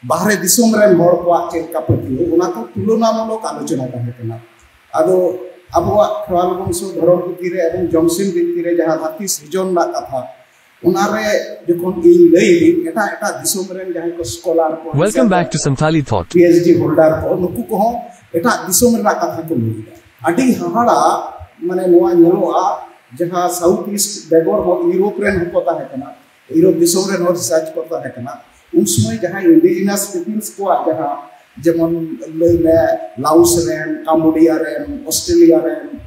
ᱵᱟᱦᱨᱮ ᱫᱤᱥᱚᱢ ᱨᱮᱱ ᱦᱚᱲ ᱠᱚᱣᱟᱜ ᱪᱮᱫ ᱞᱮᱠᱟ ᱯᱟᱹᱛᱭᱟᱹᱣ, ᱚᱱᱟ ᱠᱚ ᱛᱩᱞᱚᱱᱟᱢᱩᱞᱚᱠ ᱟᱞᱳᱪᱚᱱᱟ ᱛᱟᱦᱮᱸ ᱠᱟᱱᱟ᱾ ᱟᱫᱚ ᱟᱵᱚᱣᱟᱜ ᱠᱷᱮᱨᱣᱟᱞ ᱵᱚᱝᱥᱚ ᱫᱷᱚᱨᱚᱢ ᱯᱩᱛᱷᱤ ᱨᱮ ᱮᱵᱚᱝ ᱡᱚᱢᱥᱤᱢ ᱵᱤᱱᱛᱤ ᱨᱮ ᱡᱟᱦᱟᱸ ᱫᱷᱟᱹᱨᱛᱤ ᱥᱤᱨᱡᱚᱱ ᱨᱮᱱᱟᱜ ᱠᱟᱛᱷᱟ, ᱚᱱᱟᱨᱮ ᱡᱚᱠᱷᱚᱱ ᱤᱧ ᱞᱟᱹᱭ ᱫᱟᱹᱧ, ᱮᱴᱟᱜ ᱮᱴᱟᱜ ᱫᱤᱥᱚᱢ ᱨᱮᱱ ᱡᱟᱦᱟᱸᱭ ᱠᱚ ᱥᱠᱚᱞᱟᱨ ᱠᱚ, Welcome back to Santhali Thought. P H D holder ᱠᱚ, ᱱᱩᱠᱩ ᱠᱚᱦᱚᱸ ᱮᱴᱟᱜ ᱫᱤᱥᱚᱢ ᱨᱮᱱᱟᱜ ᱠᱟᱛᱷᱟ ᱠᱚ ᱞᱟᱹᱭ ᱮᱫᱟ᱾ ᱟᱹᱰᱤ ᱦᱟᱦᱟᱲᱟ, ᱢᱟᱱᱮ, ᱱᱚᱣᱟ ᱧᱮᱞᱚᱜᱼᱟ, ᱡᱟᱦᱟᱸ ᱥᱟᱣᱩᱛᱷ ᱤᱥᱴ ᱵᱮᱜᱚᱨ ᱦᱚᱸ ᱤᱭᱩᱨᱳᱯ ᱨᱮᱱ ᱦᱚᱸᱠᱚ ᱛᱟᱦᱮᱸ ᱠᱟᱱᱟ, ᱤᱭᱩᱨᱳᱯ ᱫᱤᱥᱚᱢ ᱨᱮᱱ ᱦᱚᱸ ᱨᱤᱥᱟᱨᱪ ᱠᱚ ᱛᱟᱦᱮᱸ ᱠᱟᱱᱟ᱾ ᱩᱱ ᱥᱚᱢᱚᱭ ᱡᱟᱦᱟᱸ ᱤᱱᱰᱤᱡᱤᱱᱟᱥ ᱯᱤᱯᱤᱞᱥ ᱠᱚᱣᱟᱜ ᱡᱟᱦᱟᱸ, ᱡᱮᱢᱚᱱ ᱞᱟᱹᱭ ᱢᱮ, ᱞᱟᱣᱩᱥ ᱨᱮᱱ, ᱠᱟᱢᱵᱳᱰᱤᱭᱟ ᱨᱮᱱ, ᱚᱥᱴᱨᱮᱞᱤᱭᱟ ᱨᱮᱱ,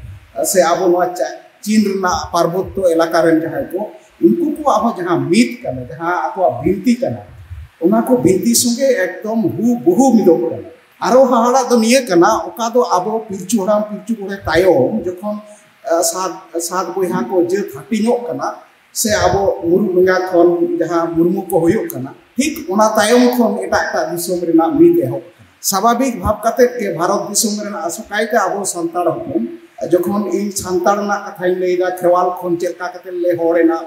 ᱥᱮ ᱟᱵᱚ ᱱᱚᱣᱟ ᱪᱟ-, ᱪᱤᱱ ᱨᱮᱱᱟᱜ ᱯᱟᱨᱵᱚᱛᱛᱚ ᱮᱞᱟᱠᱟ ᱨᱮᱱ ᱡᱟᱦᱟᱸᱭ ᱠᱚ, ᱩᱱᱠᱩ ᱠᱚᱣᱟᱜ ᱦᱚᱸ ᱡᱟᱦᱟᱸ ᱢᱤᱛ ᱠᱟᱱᱟ, ᱡᱟᱦᱟᱸ ᱟᱠᱚᱣᱟᱜ ᱵᱤᱱᱛᱤ ᱠᱟᱱᱟ, ᱚᱱᱟ ᱠᱚ ᱵᱤᱱᱛᱤ ᱥᱚᱸᱜᱮ ᱮᱠᱫᱚᱢ ᱦᱩ ᱵᱩᱦᱩ ᱢᱤᱫᱚᱜ ᱠᱟᱱᱟ᱾ ᱟᱨᱚ ᱦᱟᱦᱟᱲᱟᱜ ᱫᱚ ᱱᱤᱭᱟᱹ ᱠᱟᱱᱟ, ᱚᱠᱟ ᱫᱚ ᱟᱵᱚ ᱯᱤᱞᱪᱩ ᱦᱟᱲᱟᱢ ᱯᱤᱞᱪᱩ ᱵᱩᱲᱦᱤ ᱛᱟᱭᱚᱢ ᱡᱚᱠᱷᱚᱱ, ᱟᱸ, ᱥᱟᱛ, ᱥᱟᱛ ᱵᱚᱭᱦᱟ ᱠᱚ ᱡᱟᱹᱛ ᱦᱟᱹᱴᱤᱧᱚᱜ ᱠᱟᱱᱟ, ᱥᱮ ᱟᱵᱚ ᱢᱩᱨᱢᱩ ᱮᱸᱜᱟ ᱠᱷᱚᱱ ᱡᱟᱦᱟᱸ ᱢᱩᱨᱢᱩ ᱠᱚ ᱦᱩᱭᱩᱜ ᱠᱟᱱᱟ, ᱴᱷᱤᱠ ᱚᱱᱟ ᱛᱟᱭᱚᱢ ᱠᱷᱚᱱ ᱮᱴᱟᱜ ᱮᱴᱟᱜ ᱫᱤᱥᱚᱢ ᱨᱮᱱᱟᱜ ᱢᱤᱫ ᱮᱦᱚᱵ ᱠᱟᱱᱟ᱾ ᱥᱟᱵᱷᱟᱵᱤᱠ ᱵᱷᱟᱵᱽ ᱠᱟᱛᱮᱫ ᱜᱮ ᱵᱷᱟᱨᱚᱛ ᱫᱤᱥᱚᱢ ᱨᱮᱱᱟᱜ ᱟᱥᱚᱠᱟᱭᱛᱮ ᱟᱵᱚ ᱥᱟᱱᱛᱟᱲ ᱦᱚᱯᱚᱱ ᱡᱚᱠᱷᱚᱱ ᱤᱧ ᱥᱟᱱᱛᱟᱲ ᱨᱮᱱᱟᱜ ᱠᱟᱛᱷᱟᱧ ᱞᱟᱹᱭᱫᱟ, ᱠᱷᱮᱨᱣᱟᱞ ᱠᱷᱚᱱ ᱪᱮᱫ ᱞᱮᱠᱟ ᱠᱟᱛᱮ ᱞᱮ ᱦᱚᱲ ᱮᱱᱟ,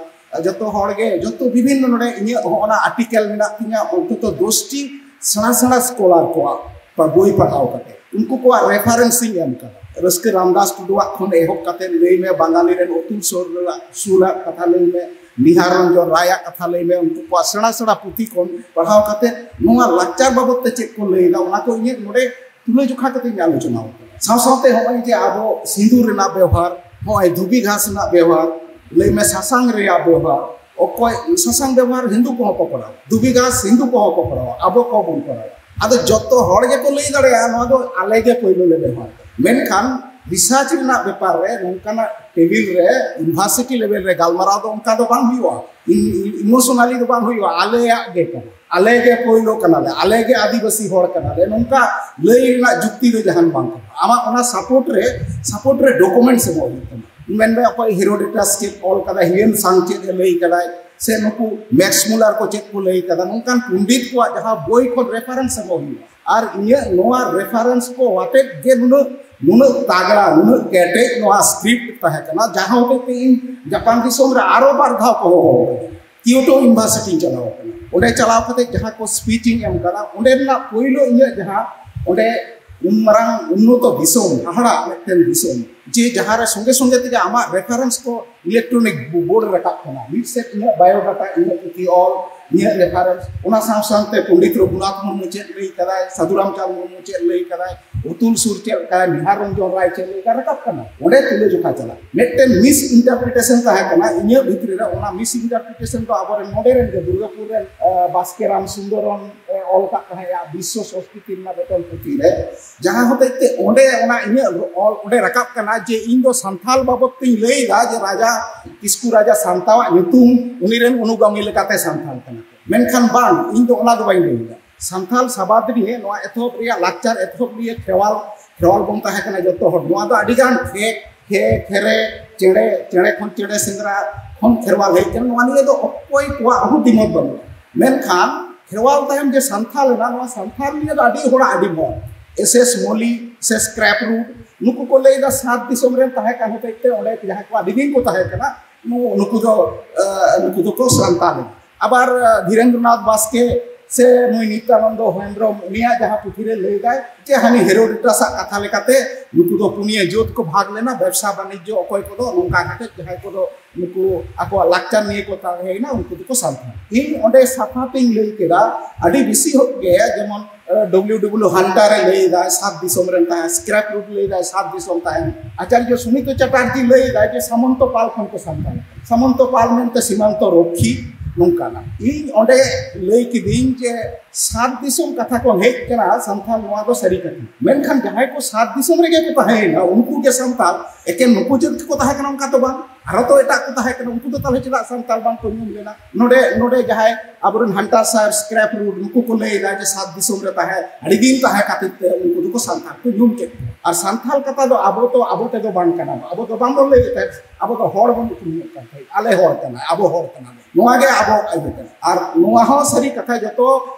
ᱡᱚᱛᱚ ᱦᱚᱲ ᱜᱮ, ᱡᱚᱛᱚ ᱵᱤᱵᱷᱤᱱᱱᱚ, ᱱᱚᱰᱮ ᱤᱧᱟᱹᱜ ᱦᱚᱸ ᱚᱱᱟ ᱟᱨᱴᱤᱠᱮᱞ ᱢᱮᱱᱟᱜ ᱛᱤᱧᱟ, ᱚᱱᱛᱚᱛᱚ ᱫᱚᱥᱴᱤ ᱥᱮᱬᱟ ᱥᱮᱬᱟ ᱥᱠᱚᱞᱟᱨ ᱠᱚᱣᱟᱜ ᱯᱟ-, ᱵᱳᱭ ᱯᱟᱲᱦᱟᱣ ᱠᱟᱛᱮ ᱩᱱᱠᱩ ᱠᱚᱣᱟᱜ ᱨᱮᱯᱷᱟᱨᱮᱱᱥ ᱤᱧ ᱮᱢ ᱠᱟᱫᱟ᱾ ᱨᱟᱹᱥᱠᱟᱹ ᱨᱟᱢᱫᱟᱥ ᱴᱩᱰᱩᱣᱟᱜ ᱠᱷᱚᱱ ᱮᱦᱚᱵ ᱠᱟᱛᱮ ᱞᱟᱹᱭ ᱢᱮ, ᱵᱟᱝᱜᱟᱞᱤ ᱨᱮᱱ ᱚᱛᱩᱞ ᱥᱩᱨ ᱨᱮᱱᱟᱜ ᱥᱩᱨᱟᱜ ᱠᱟᱛᱷᱟ ᱞᱟᱹᱭ ᱢᱮ, ᱱᱤᱦᱟᱨ ᱨᱚᱧᱡᱚᱱ ᱨᱟᱭᱟᱜ ᱠᱟᱛᱷᱟ ᱞᱟᱹᱭ ᱢᱮ, ᱩᱱᱠᱩ ᱠᱚᱣᱟᱜ ᱥᱮᱬᱟ ᱥᱮᱬᱟ ᱯᱩᱛᱷᱤ ᱠᱷᱚᱱ ᱯᱟᱲᱦᱟᱣ ᱠᱟᱛᱮ ᱱᱚᱣᱟ ᱞᱟᱠᱪᱟᱨ ᱵᱟᱵᱚᱫ ᱛᱮ ᱪᱮᱫ ᱠᱚ ᱞᱟᱹᱭ ᱮᱫᱟ, ᱚᱱᱟ ᱠᱚ ᱤᱧᱟᱹᱜ ᱱᱚᱰᱮ ᱛᱩᱞᱟᱹ ᱡᱚᱠᱷᱟ ᱠᱟᱛᱮ ᱤᱧ ᱟᱞᱳᱪᱚᱱᱟ ᱟᱠᱟᱫᱟ᱾ ᱥᱟᱶ ᱥᱟᱶᱛᱮ ᱱᱚᱜᱼᱚᱭ ᱡᱮ ᱟᱵᱚ ᱥᱤᱸᱫᱩᱨ ᱨᱮᱱᱟᱜ ᱵᱮᱣᱦᱟᱨ, ᱱᱚᱜᱼᱚᱭ ᱫᱷᱩᱵᱤ ᱜᱷᱟᱥ ᱨᱮᱱᱟᱜ ᱵᱮᱣᱦᱟᱨ, ᱞᱟᱹᱭ ᱢᱮ ᱥᱟᱥᱟᱝ ᱨᱮᱭᱟᱜ ᱵᱮᱣᱦᱟᱨ, ᱚᱠᱚᱭ ᱥᱟᱥᱟᱝ ᱵᱮᱣᱦᱟᱨ ᱦᱤᱱᱫᱩ ᱠᱚᱦᱚᱸ ᱠᱚ ᱠᱚᱨᱟᱣᱟ, ᱫᱷᱩᱵᱤ ᱜᱷᱟᱥ ᱦᱤᱱᱫᱩ ᱠᱚᱦᱚᱸ ᱠᱚ ᱠᱚᱨᱟᱣᱟ, ᱟᱵᱚ ᱠᱚᱦᱚᱸ ᱵᱚᱱ ᱠᱚᱨᱟᱣᱟ᱾ ᱟᱫᱚ ᱡᱚᱛᱚ ᱦᱚᱲ ᱜᱮᱠᱚ ᱞᱟᱹᱭ ᱫᱟᱲᱮᱭᱟᱜᱼᱟ ᱱᱚᱣᱟ ᱫᱚ ᱟᱞᱮ ᱜᱮ ᱯᱳᱭᱞᱳ ᱞᱮ ᱵᱮᱣᱦᱟᱨ ᱠᱟᱫᱟ᱾ ᱢᱮᱱᱠᱷᱟᱱ ᱨᱤᱥᱟᱨᱪ ᱨᱮᱱᱟᱜ ᱵᱮᱯᱟᱨ ᱨᱮ ᱱᱚᱝᱠᱟᱱᱟᱜ ᱴᱮᱵᱤᱞ ᱨᱮ, ᱤᱭᱩᱱᱤᱵᱷᱟᱨᱥᱤᱴᱤ ᱞᱮᱵᱮᱞ ᱨᱮ ᱜᱟᱞᱢᱟᱨᱟᱣ ᱫᱚ ᱚᱱᱠᱟ ᱫᱚ ᱵᱟᱝ ᱦᱩᱭᱩᱜᱼᱟ, ᱤᱢᱳᱥᱚᱱᱟᱞᱤ ᱫᱚ ᱵᱟᱝ ᱦᱩᱭᱩᱜᱼᱟ, ᱟᱞᱮᱭᱟᱜ ᱜᱮ ᱠᱟᱱᱟ, ᱟᱞᱮ ᱜᱮ ᱯᱳᱭᱞᱳ ᱠᱟᱱᱟᱞᱮ, ᱟᱞᱮ ᱜᱮ ᱟᱹᱫᱤᱵᱟᱹᱥᱤ ᱦᱚᱲ ᱠᱟᱱᱟᱞᱮ, ᱱᱚᱝᱠᱟ ᱞᱟᱹᱭ ᱨᱮᱱᱟᱜ ᱡᱩᱠᱛᱤ ᱫᱚ ᱡᱟᱦᱟᱱ ᱵᱟᱝ ᱠᱟᱱᱟ᱾ ᱟᱢᱟᱜ ᱚᱱᱟ ᱥᱟᱯᱳᱨᱴ ᱨᱮ, ᱥᱟᱯᱳᱨᱴ ᱨᱮ ᱰᱚᱠᱩᱢᱮᱱᱴᱥ ᱮᱢᱚᱜ ᱦᱩᱭᱩᱜ ᱛᱟᱢᱟ᱾ ᱢᱮᱱᱢᱮ ᱚᱠᱚᱭ ᱦᱮᱨᱳᱰᱮᱴᱟᱥ ᱪᱮᱫ ᱚᱞ ᱠᱟᱫᱟᱭ, ᱦᱤᱭᱮᱱ ᱥᱟᱝ ᱪᱮᱫ ᱮ ᱞᱟᱹᱭ ᱠᱟᱫᱟᱭ, ᱥᱮ ᱱᱩᱠᱩ ᱢᱮᱠᱥ ᱢᱩᱞᱟᱨ ᱠᱚ ᱪᱮᱫ ᱠᱚ ᱞᱟᱹᱭ ᱠᱟᱫᱟ, ᱱᱚᱝᱠᱟᱱ ᱯᱚᱱᱰᱤᱛ ᱠᱚᱣᱟᱜ ᱡᱟᱦᱟᱸ ᱵᱳᱭ ᱠᱷᱚᱱ ᱨᱮᱯᱷᱟᱨᱮᱱᱥ ᱮᱢᱚᱜ ᱦᱩᱭᱩᱜᱼᱟ᱾ ᱟᱨ ᱤᱧᱟᱹᱜ ᱱᱚᱣᱟ ᱨᱮᱯᱷᱟᱨᱮᱱᱥ ᱠᱚ ᱟᱛᱮᱫ ᱜᱮ ᱱᱩᱱᱟᱹᱜ, ᱱᱩᱱᱟᱹᱜ ᱛᱟᱜᱲᱟ, ᱱᱩᱱᱟᱹᱜ ᱠᱮᱴᱮᱡ ᱱᱚᱣᱟ ᱥᱠᱨᱤᱯᱴ ᱛᱟᱦᱮᱸ ᱠᱟᱱᱟ, ᱡᱟᱦᱟᱸ ᱦᱚᱛᱮᱡ ᱛᱮ ᱤᱧ ᱡᱟᱯᱟᱱ ᱫᱤᱥᱚᱢ ᱨᱮ ᱟᱨᱚ ᱵᱟᱨ ᱫᱷᱟᱣ ᱠᱚ ᱦᱚᱦᱚ ᱟᱠᱟᱫᱤᱧᱟ᱾ ᱠᱤᱭᱳᱴᱳ ᱤᱭᱩᱱᱤᱵᱷᱟᱨᱥᱤᱴᱤᱧ ᱪᱟᱞᱟᱣ ᱟᱠᱟᱱᱟ᱾ ᱚᱸᱰᱮ ᱪᱟᱞᱟᱣ ᱠᱟᱛᱮ ᱡᱟᱦᱟᱸ ᱠᱚ ᱥᱯᱤᱪ ᱤᱧ ᱮᱢ ᱠᱟᱫᱟ, ᱚᱸᱰᱮ ᱨᱮᱱᱟᱜ ᱯᱳᱭᱞᱳ ᱤᱧᱟᱹᱜ ᱡᱟᱦᱟᱸ ᱚᱸᱰᱮ ᱩᱱ ᱢᱟᱨᱟᱝ ᱩᱱᱱᱚᱛᱚ ᱫᱤᱥᱚᱢ, ᱦᱟᱦᱟᱲᱟᱜ ᱢᱤᱫᱴᱮᱱ ᱫᱤᱥᱚᱢ, ᱡᱮ ᱡᱟᱦᱟᱸ ᱨᱮ ᱥᱚᱸᱜᱮ ᱥᱚᱸᱜᱮ ᱛᱮᱜᱮ ᱟᱢᱟᱜ ᱨᱮᱯᱷᱟᱨᱮᱱᱥ ᱠᱚ ᱤᱞᱮᱠᱴᱨᱚᱱᱤᱠ ᱵᱳᱨᱰ ᱨᱮ ᱨᱟᱠᱟᱵ ᱠᱟᱱᱟ᱾ ᱢᱤᱫ ᱥᱮᱫ ᱤᱧᱟᱹᱜ ᱵᱟᱭᱳᱰᱟᱴᱟ, ᱤᱧᱟᱹᱜ ᱯᱩᱛᱷᱤ ᱚᱞ, ᱤᱧᱟᱹᱜ ᱨᱮᱯᱷᱟᱨᱮᱱᱥ, ᱚᱱᱟ ᱥᱟᱶ ᱥᱟᱶᱛᱮ ᱯᱚᱱᱰᱤᱛ ᱨᱚᱜᱷᱩᱱᱟᱛᱷ ᱢᱩᱨᱢᱩ ᱪᱮᱫ ᱞᱟᱹᱭ ᱠᱟᱫᱟᱭ, ᱥᱟᱹᱫᱷᱩ ᱨᱟᱢᱪᱟᱸᱫᱽ ᱢᱩᱨᱢᱩ ᱪᱮᱫ ᱞᱟᱹᱭ ᱠᱟᱫᱟᱭ, ᱚᱛᱩᱞ ᱥᱩᱨ ᱪᱮᱫ ᱞᱮᱠᱟ, ᱱᱤᱦᱟᱨ ᱨᱚᱧᱡᱚᱱ ᱨᱟᱭ ᱪᱮᱫ ᱞᱮᱠᱟ ᱨᱟᱠᱟᱵ ᱠᱟᱱᱟ, ᱚᱸᱰᱮ ᱛᱩᱞᱟᱹ ᱡᱚᱠᱷᱟ ᱪᱟᱞᱟᱜ᱾ ᱢᱤᱫᱴᱮᱱ ᱢᱤᱥ ᱤᱱᱴᱟᱨᱯᱨᱤᱴᱮᱥᱚᱱ ᱛᱟᱦᱮᱸ ᱠᱟᱱᱟ ᱤᱧᱟᱹᱜ ᱵᱷᱤᱛᱨᱤ ᱨᱮ, ᱚᱱᱟ ᱢᱤᱥ ᱤᱱᱴᱟᱨᱯᱨᱤᱴᱮᱥᱚᱱ ᱫᱚ ᱟᱵᱚᱨᱮᱱ ᱱᱚᱰᱮ ᱨᱮᱱ ᱜᱮ, ᱫᱩᱨᱜᱟᱯᱩᱨ ᱨᱮᱱ, ᱟᱸ, ᱵᱟᱥᱠᱮ ᱨᱟᱢ ᱥᱩᱱᱫᱚᱨᱚᱱ ᱮ ᱚᱞ ᱠᱟᱜ ᱛᱟᱦᱮᱸᱫᱼᱟ ᱵᱤᱥᱥᱚ ᱥᱚᱸᱥᱠᱨᱤᱛᱤ ᱨᱮᱱᱟᱜ ᱢᱤᱫᱴᱮᱱ ᱯᱩᱛᱷᱤ ᱨᱮ, ᱡᱟᱦᱟᱸ ᱦᱚᱛᱮᱡ ᱛᱮ ᱚᱸᱰᱮ ᱚᱱᱟ ᱤᱧᱟᱹᱜ ᱚᱞ ᱚᱸᱰᱮ ᱨᱟᱠᱟᱵ ᱠᱟᱱᱟ ᱡᱮ ᱤᱧ ᱫᱚ ᱥᱟᱱᱛᱷᱟᱞ ᱵᱟᱵᱚᱫ ᱛᱤᱧ ᱞᱟᱹᱭ ᱮᱫᱟ ᱡᱮ ᱨᱟᱡᱟ ᱠᱤᱥᱠᱩ ᱨᱟᱡᱟ ᱥᱟᱱᱛᱟᱣᱟᱜ ᱧᱩᱛᱩᱢ, ᱩᱱᱤ ᱨᱮᱱ ᱚᱱᱩᱜᱟᱢᱤ ᱞᱮᱠᱟᱛᱮ ᱥᱟᱱᱛᱷᱟᱞ ᱠᱟᱱᱟ ᱠᱚ᱾ ᱢᱮᱱᱠᱷᱟᱱ ᱵᱟᱝ, ᱤᱧ ᱫᱚ ᱚᱱᱟ ᱫᱚ ᱵᱟᱹᱧ ᱞᱟᱹᱭ ᱮᱫᱟ᱾ ᱥᱟᱱᱛᱷᱟᱞ ᱥᱟᱵᱟᱫ ᱱᱤᱭᱮ, ᱱᱚᱣᱟ ᱮᱛᱚᱦᱚᱵ ᱨᱮᱭᱟᱜ ᱞᱟᱠᱪᱟᱨ ᱮᱛᱚᱦᱚᱵ ᱱᱤᱭᱮ ᱠᱷᱮᱨᱣᱟᱞ, ᱠᱷᱮᱨᱣᱟᱞ ᱵᱚᱱ ᱛᱟᱦᱮᱸ ᱠᱟᱱᱟ ᱡᱚᱛᱚ ᱦᱚᱲ᱾ ᱱᱚᱣᱟ ᱫᱚ ᱟᱹᱰᱤ ᱜᱟᱱ ᱠᱷᱮ, ᱠᱷᱮ, ᱠᱷᱮᱨᱮ, ᱪᱮᱬᱮ, ᱪᱮᱬᱮ ᱠᱷᱚᱱ ᱪᱮᱬᱮ ᱥᱮᱸᱫᱽᱨᱟ ᱠᱷᱚᱱ ᱠᱷᱮᱨᱣᱟᱞ ᱦᱮᱡ ᱠᱟᱱᱟ᱾ ᱱᱚᱣᱟ ᱱᱤᱭᱮ ᱫᱚ ᱚᱠᱚᱭ ᱠᱚᱣᱟᱜ ᱦᱚᱸ ᱫᱤᱢᱚᱛ ᱵᱟᱹᱱᱩᱜᱼᱟ᱾ ᱢᱮᱱᱠᱷᱟᱱ ᱠᱷᱮᱨᱣᱟᱞ ᱛᱟᱭᱚᱢ ᱡᱮ ᱥᱟᱱᱛᱷᱟᱞ ᱮᱱᱟ, ᱱᱚᱣᱟ ᱥᱟᱱᱛᱷᱟᱞ ᱱᱤᱭᱮ ᱫᱚ ᱟᱹᱰᱤ ᱦᱚᱲᱟᱜ ᱟᱹᱰᱤ ᱢᱚᱛ᱾ ᱮᱥ ᱮᱥ ᱢᱚᱞᱤ ᱥᱮ ᱥᱠᱨᱮᱯ ᱨᱩᱴ, ᱱᱩᱠᱩ ᱠᱚ ᱞᱟᱹᱭᱫᱟ ᱥᱟᱛ ᱫᱤᱥᱚᱢ ᱨᱮᱱ ᱛᱟᱦᱮᱸ ᱠᱟᱱ ᱦᱚᱛᱮᱡ ᱛᱮ ᱚᱸᱰᱮ ᱡᱟᱦᱟᱸᱭ ᱠᱚ ᱟᱹᱰᱤ ᱫᱤᱱ ᱠᱚ ᱛᱟᱦᱮᱸ ᱠᱟᱱᱟ, ᱱᱩ- ᱱᱩᱠᱩ ᱫᱚ ᱱᱩᱠᱩ ᱫᱚᱠᱚ ᱥᱟᱱᱛᱟᱲ᱾ ᱟᱵᱟᱨ ᱫᱷᱤᱨᱮᱱᱫᱨᱚᱱᱟᱛᱷ ᱵᱟᱥᱠᱮ ᱥᱮ ᱱᱩᱭ ᱱᱤᱛᱭᱟᱱᱚᱱᱫᱚ ᱦᱮᱢᱵᱨᱚᱢ, ᱩᱱᱤᱭᱟᱜ ᱡᱟᱦᱟᱸ ᱯᱩᱛᱷᱤ ᱨᱮ ᱞᱟᱹᱭ ᱫᱟᱭ ᱡᱮ ᱦᱟᱹᱱᱤ ᱦᱮᱨᱳᱰᱳᱴᱟᱥ ᱟᱜ ᱠᱟᱛᱷᱟ ᱞᱮᱠᱟᱛᱮ ᱱᱩᱠᱩ ᱫᱚ ᱯᱩᱱᱭᱟᱹ ᱡᱟᱹᱛ ᱠᱚ ᱵᱷᱟᱜᱽ ᱞᱮᱱᱟ, ᱵᱮᱵᱽᱥᱟ ᱵᱟᱱᱤᱡᱽᱡᱚ ᱚᱠᱚᱭ ᱠᱚᱫᱚ ᱱᱚᱝᱠᱟ ᱠᱟᱛᱮ ᱡᱟᱦᱟᱸᱭ ᱠᱚᱫᱚ ᱱᱩᱠᱩ ᱟᱠᱚᱣᱟᱜ ᱞᱟᱠᱪᱟᱨ ᱱᱤᱭᱮ ᱠᱚ ᱛᱟᱦᱮᱸᱭᱮᱱᱟ, ᱩᱱᱠᱩ ᱫᱚᱠᱚ ᱥᱟᱱᱛᱟᱲ᱾ ᱤᱧ ᱚᱸᱰᱮ ᱥᱟᱯᱷᱟ ᱛᱤᱧ ᱞᱟᱹᱭ ᱠᱮᱫᱟ, ᱟᱹᱰᱤ ᱵᱮᱥᱤ ᱦᱚᱲ ᱜᱮ, ᱡᱮᱢᱚᱱ ᱰᱚᱵᱞᱤᱭᱩ ᱰᱚᱵᱞᱤᱭᱩ ᱦᱟᱱᱴᱟᱨ ᱮ ᱞᱟᱹᱭ ᱮᱫᱟ ᱥᱟᱛ ᱫᱤᱥᱚᱢ ᱨᱮᱱ ᱛᱟᱦᱮᱸ, ᱥᱠᱨᱮᱯ ᱨᱩᱰ ᱞᱟᱹᱭ ᱮᱫᱟᱭ ᱥᱟᱛ ᱫᱤᱥᱚᱢ ᱛᱟᱦᱮᱸ, ᱟᱪᱟᱨᱡᱚ ᱥᱩᱱᱤᱛᱚ ᱪᱟᱴᱟᱨᱡᱤ ᱞᱟᱹᱭ ᱮᱫᱟᱭ ᱡᱮ ᱥᱟᱢᱚᱱᱛᱚ ᱯᱟᱞ ᱠᱷᱚᱱ ᱠᱚ ᱥᱟᱱᱛᱟᱲ, ᱥᱟᱢᱚᱱᱛᱚ ᱯᱟᱞ ᱢᱮᱱᱛᱮ ᱥᱤᱢᱟᱱᱛᱚ ᱨᱚᱠᱷᱤ, ᱱᱚᱝᱠᱟᱱᱟᱜ᱾ ᱤᱧ ᱚᱸᱰᱮ ᱞᱟᱹᱭ ᱠᱤᱫᱤᱧ ᱡᱮ ᱥᱟᱛ ᱫᱤᱥᱚᱢ ᱠᱟᱛᱷᱟ ᱠᱚ ᱦᱮᱡ ᱠᱟᱱᱟ ᱥᱟᱱᱛᱟᱲ, ᱱᱚᱣᱟ ᱫᱚ ᱥᱟᱹᱨᱤ ᱠᱟᱛᱷᱟ᱾ ᱢᱮᱱᱠᱷᱟᱱ ᱡᱟᱦᱟᱸᱭ ᱠᱚ ᱥᱟᱛ ᱫᱤᱥᱚᱢ ᱨᱮᱜᱮ ᱠᱚ ᱛᱟᱦᱮᱸᱭᱮᱱᱟ, ᱩᱱᱠᱩ ᱜᱮ ᱥᱟᱱᱛᱟᱲ, ᱮᱠᱮᱱ ᱱᱩᱠᱩ ᱡᱟᱹᱛ ᱜᱮᱠᱚ ᱛᱟᱦᱮᱸ ᱠᱟᱱᱟ ᱚᱱᱠᱟ ᱫᱚ ᱵᱟᱝ, ᱟᱨᱚ ᱛᱚ ᱮᱴᱟᱜ ᱠᱚ ᱛᱟᱦᱮᱸ ᱠᱟᱱᱟ, ᱩᱱᱠᱩ ᱫᱚ ᱛᱟᱦᱚᱞᱮ ᱪᱮᱫᱟᱜ ᱥᱟᱱᱛᱟᱲ ᱵᱟᱝ ᱠᱚ ᱧᱩᱢ ᱞᱮᱱᱟ? ᱱᱚᱰᱮ ᱱᱚᱰᱮ ᱡᱟᱦᱟᱸᱭ ᱟᱵᱚᱨᱮᱱ ᱦᱟᱱᱴᱟᱨ ᱥᱟᱦᱮᱵᱽ ᱥᱠᱨᱮᱯ ᱨᱩᱰ, ᱱᱩᱠᱩ ᱠᱚ ᱞᱟᱹᱭ ᱮᱫᱟ ᱡᱮ ᱥᱟᱛ ᱫᱤᱥᱚᱢ ᱨᱮ ᱛᱟᱦᱮᱸ ᱟᱹᱰᱤ ᱫᱤᱱ ᱛᱟᱦᱮᱸ ᱠᱷᱟᱹᱛᱤᱨ ᱛᱮ ᱩᱱᱠᱩ ᱫᱚᱠᱚ ᱥᱟᱱᱛᱟᱲ ᱠᱚ ᱧᱩᱢ ᱠᱮᱫ ᱠᱚᱣᱟ᱾ ᱟᱨ ᱥᱟᱱᱛᱟᱲ ᱠᱟᱛᱷᱟ ᱫᱚ ᱟᱵᱚ ᱛᱚ ᱟᱵᱚ ᱛᱮᱫᱚ ᱵᱟᱝ ᱠᱟᱱᱟ, ᱟᱵᱚ ᱫᱚ ᱵᱟᱝ ᱵᱚᱱ ᱞᱟᱹᱭᱮᱫ ᱛᱟᱦᱮᱸᱫ, ᱟᱵᱚ ᱫᱚ ᱦᱚᱲ ᱵᱚᱱ ᱩᱯᱨᱩᱢᱮᱫ ᱠᱟᱱ ᱛᱟᱦᱮᱸᱫ, ᱟᱞᱮ ᱦᱚᱲ ᱠᱟᱱᱟ, ᱟᱵᱚ ᱦᱚᱲ ᱠᱟᱱᱟ ᱞᱮ, ᱱᱚᱣᱟ ᱜᱮ ᱟᱵᱚ ᱟᱹᱭᱩᱨ ᱠᱟᱱᱟ᱾ ᱟᱨ ᱱᱚᱣᱟ ᱦᱚᱸ ᱥᱟᱹᱨᱤ ᱠᱟᱛᱷᱟ, ᱡᱚᱛᱚ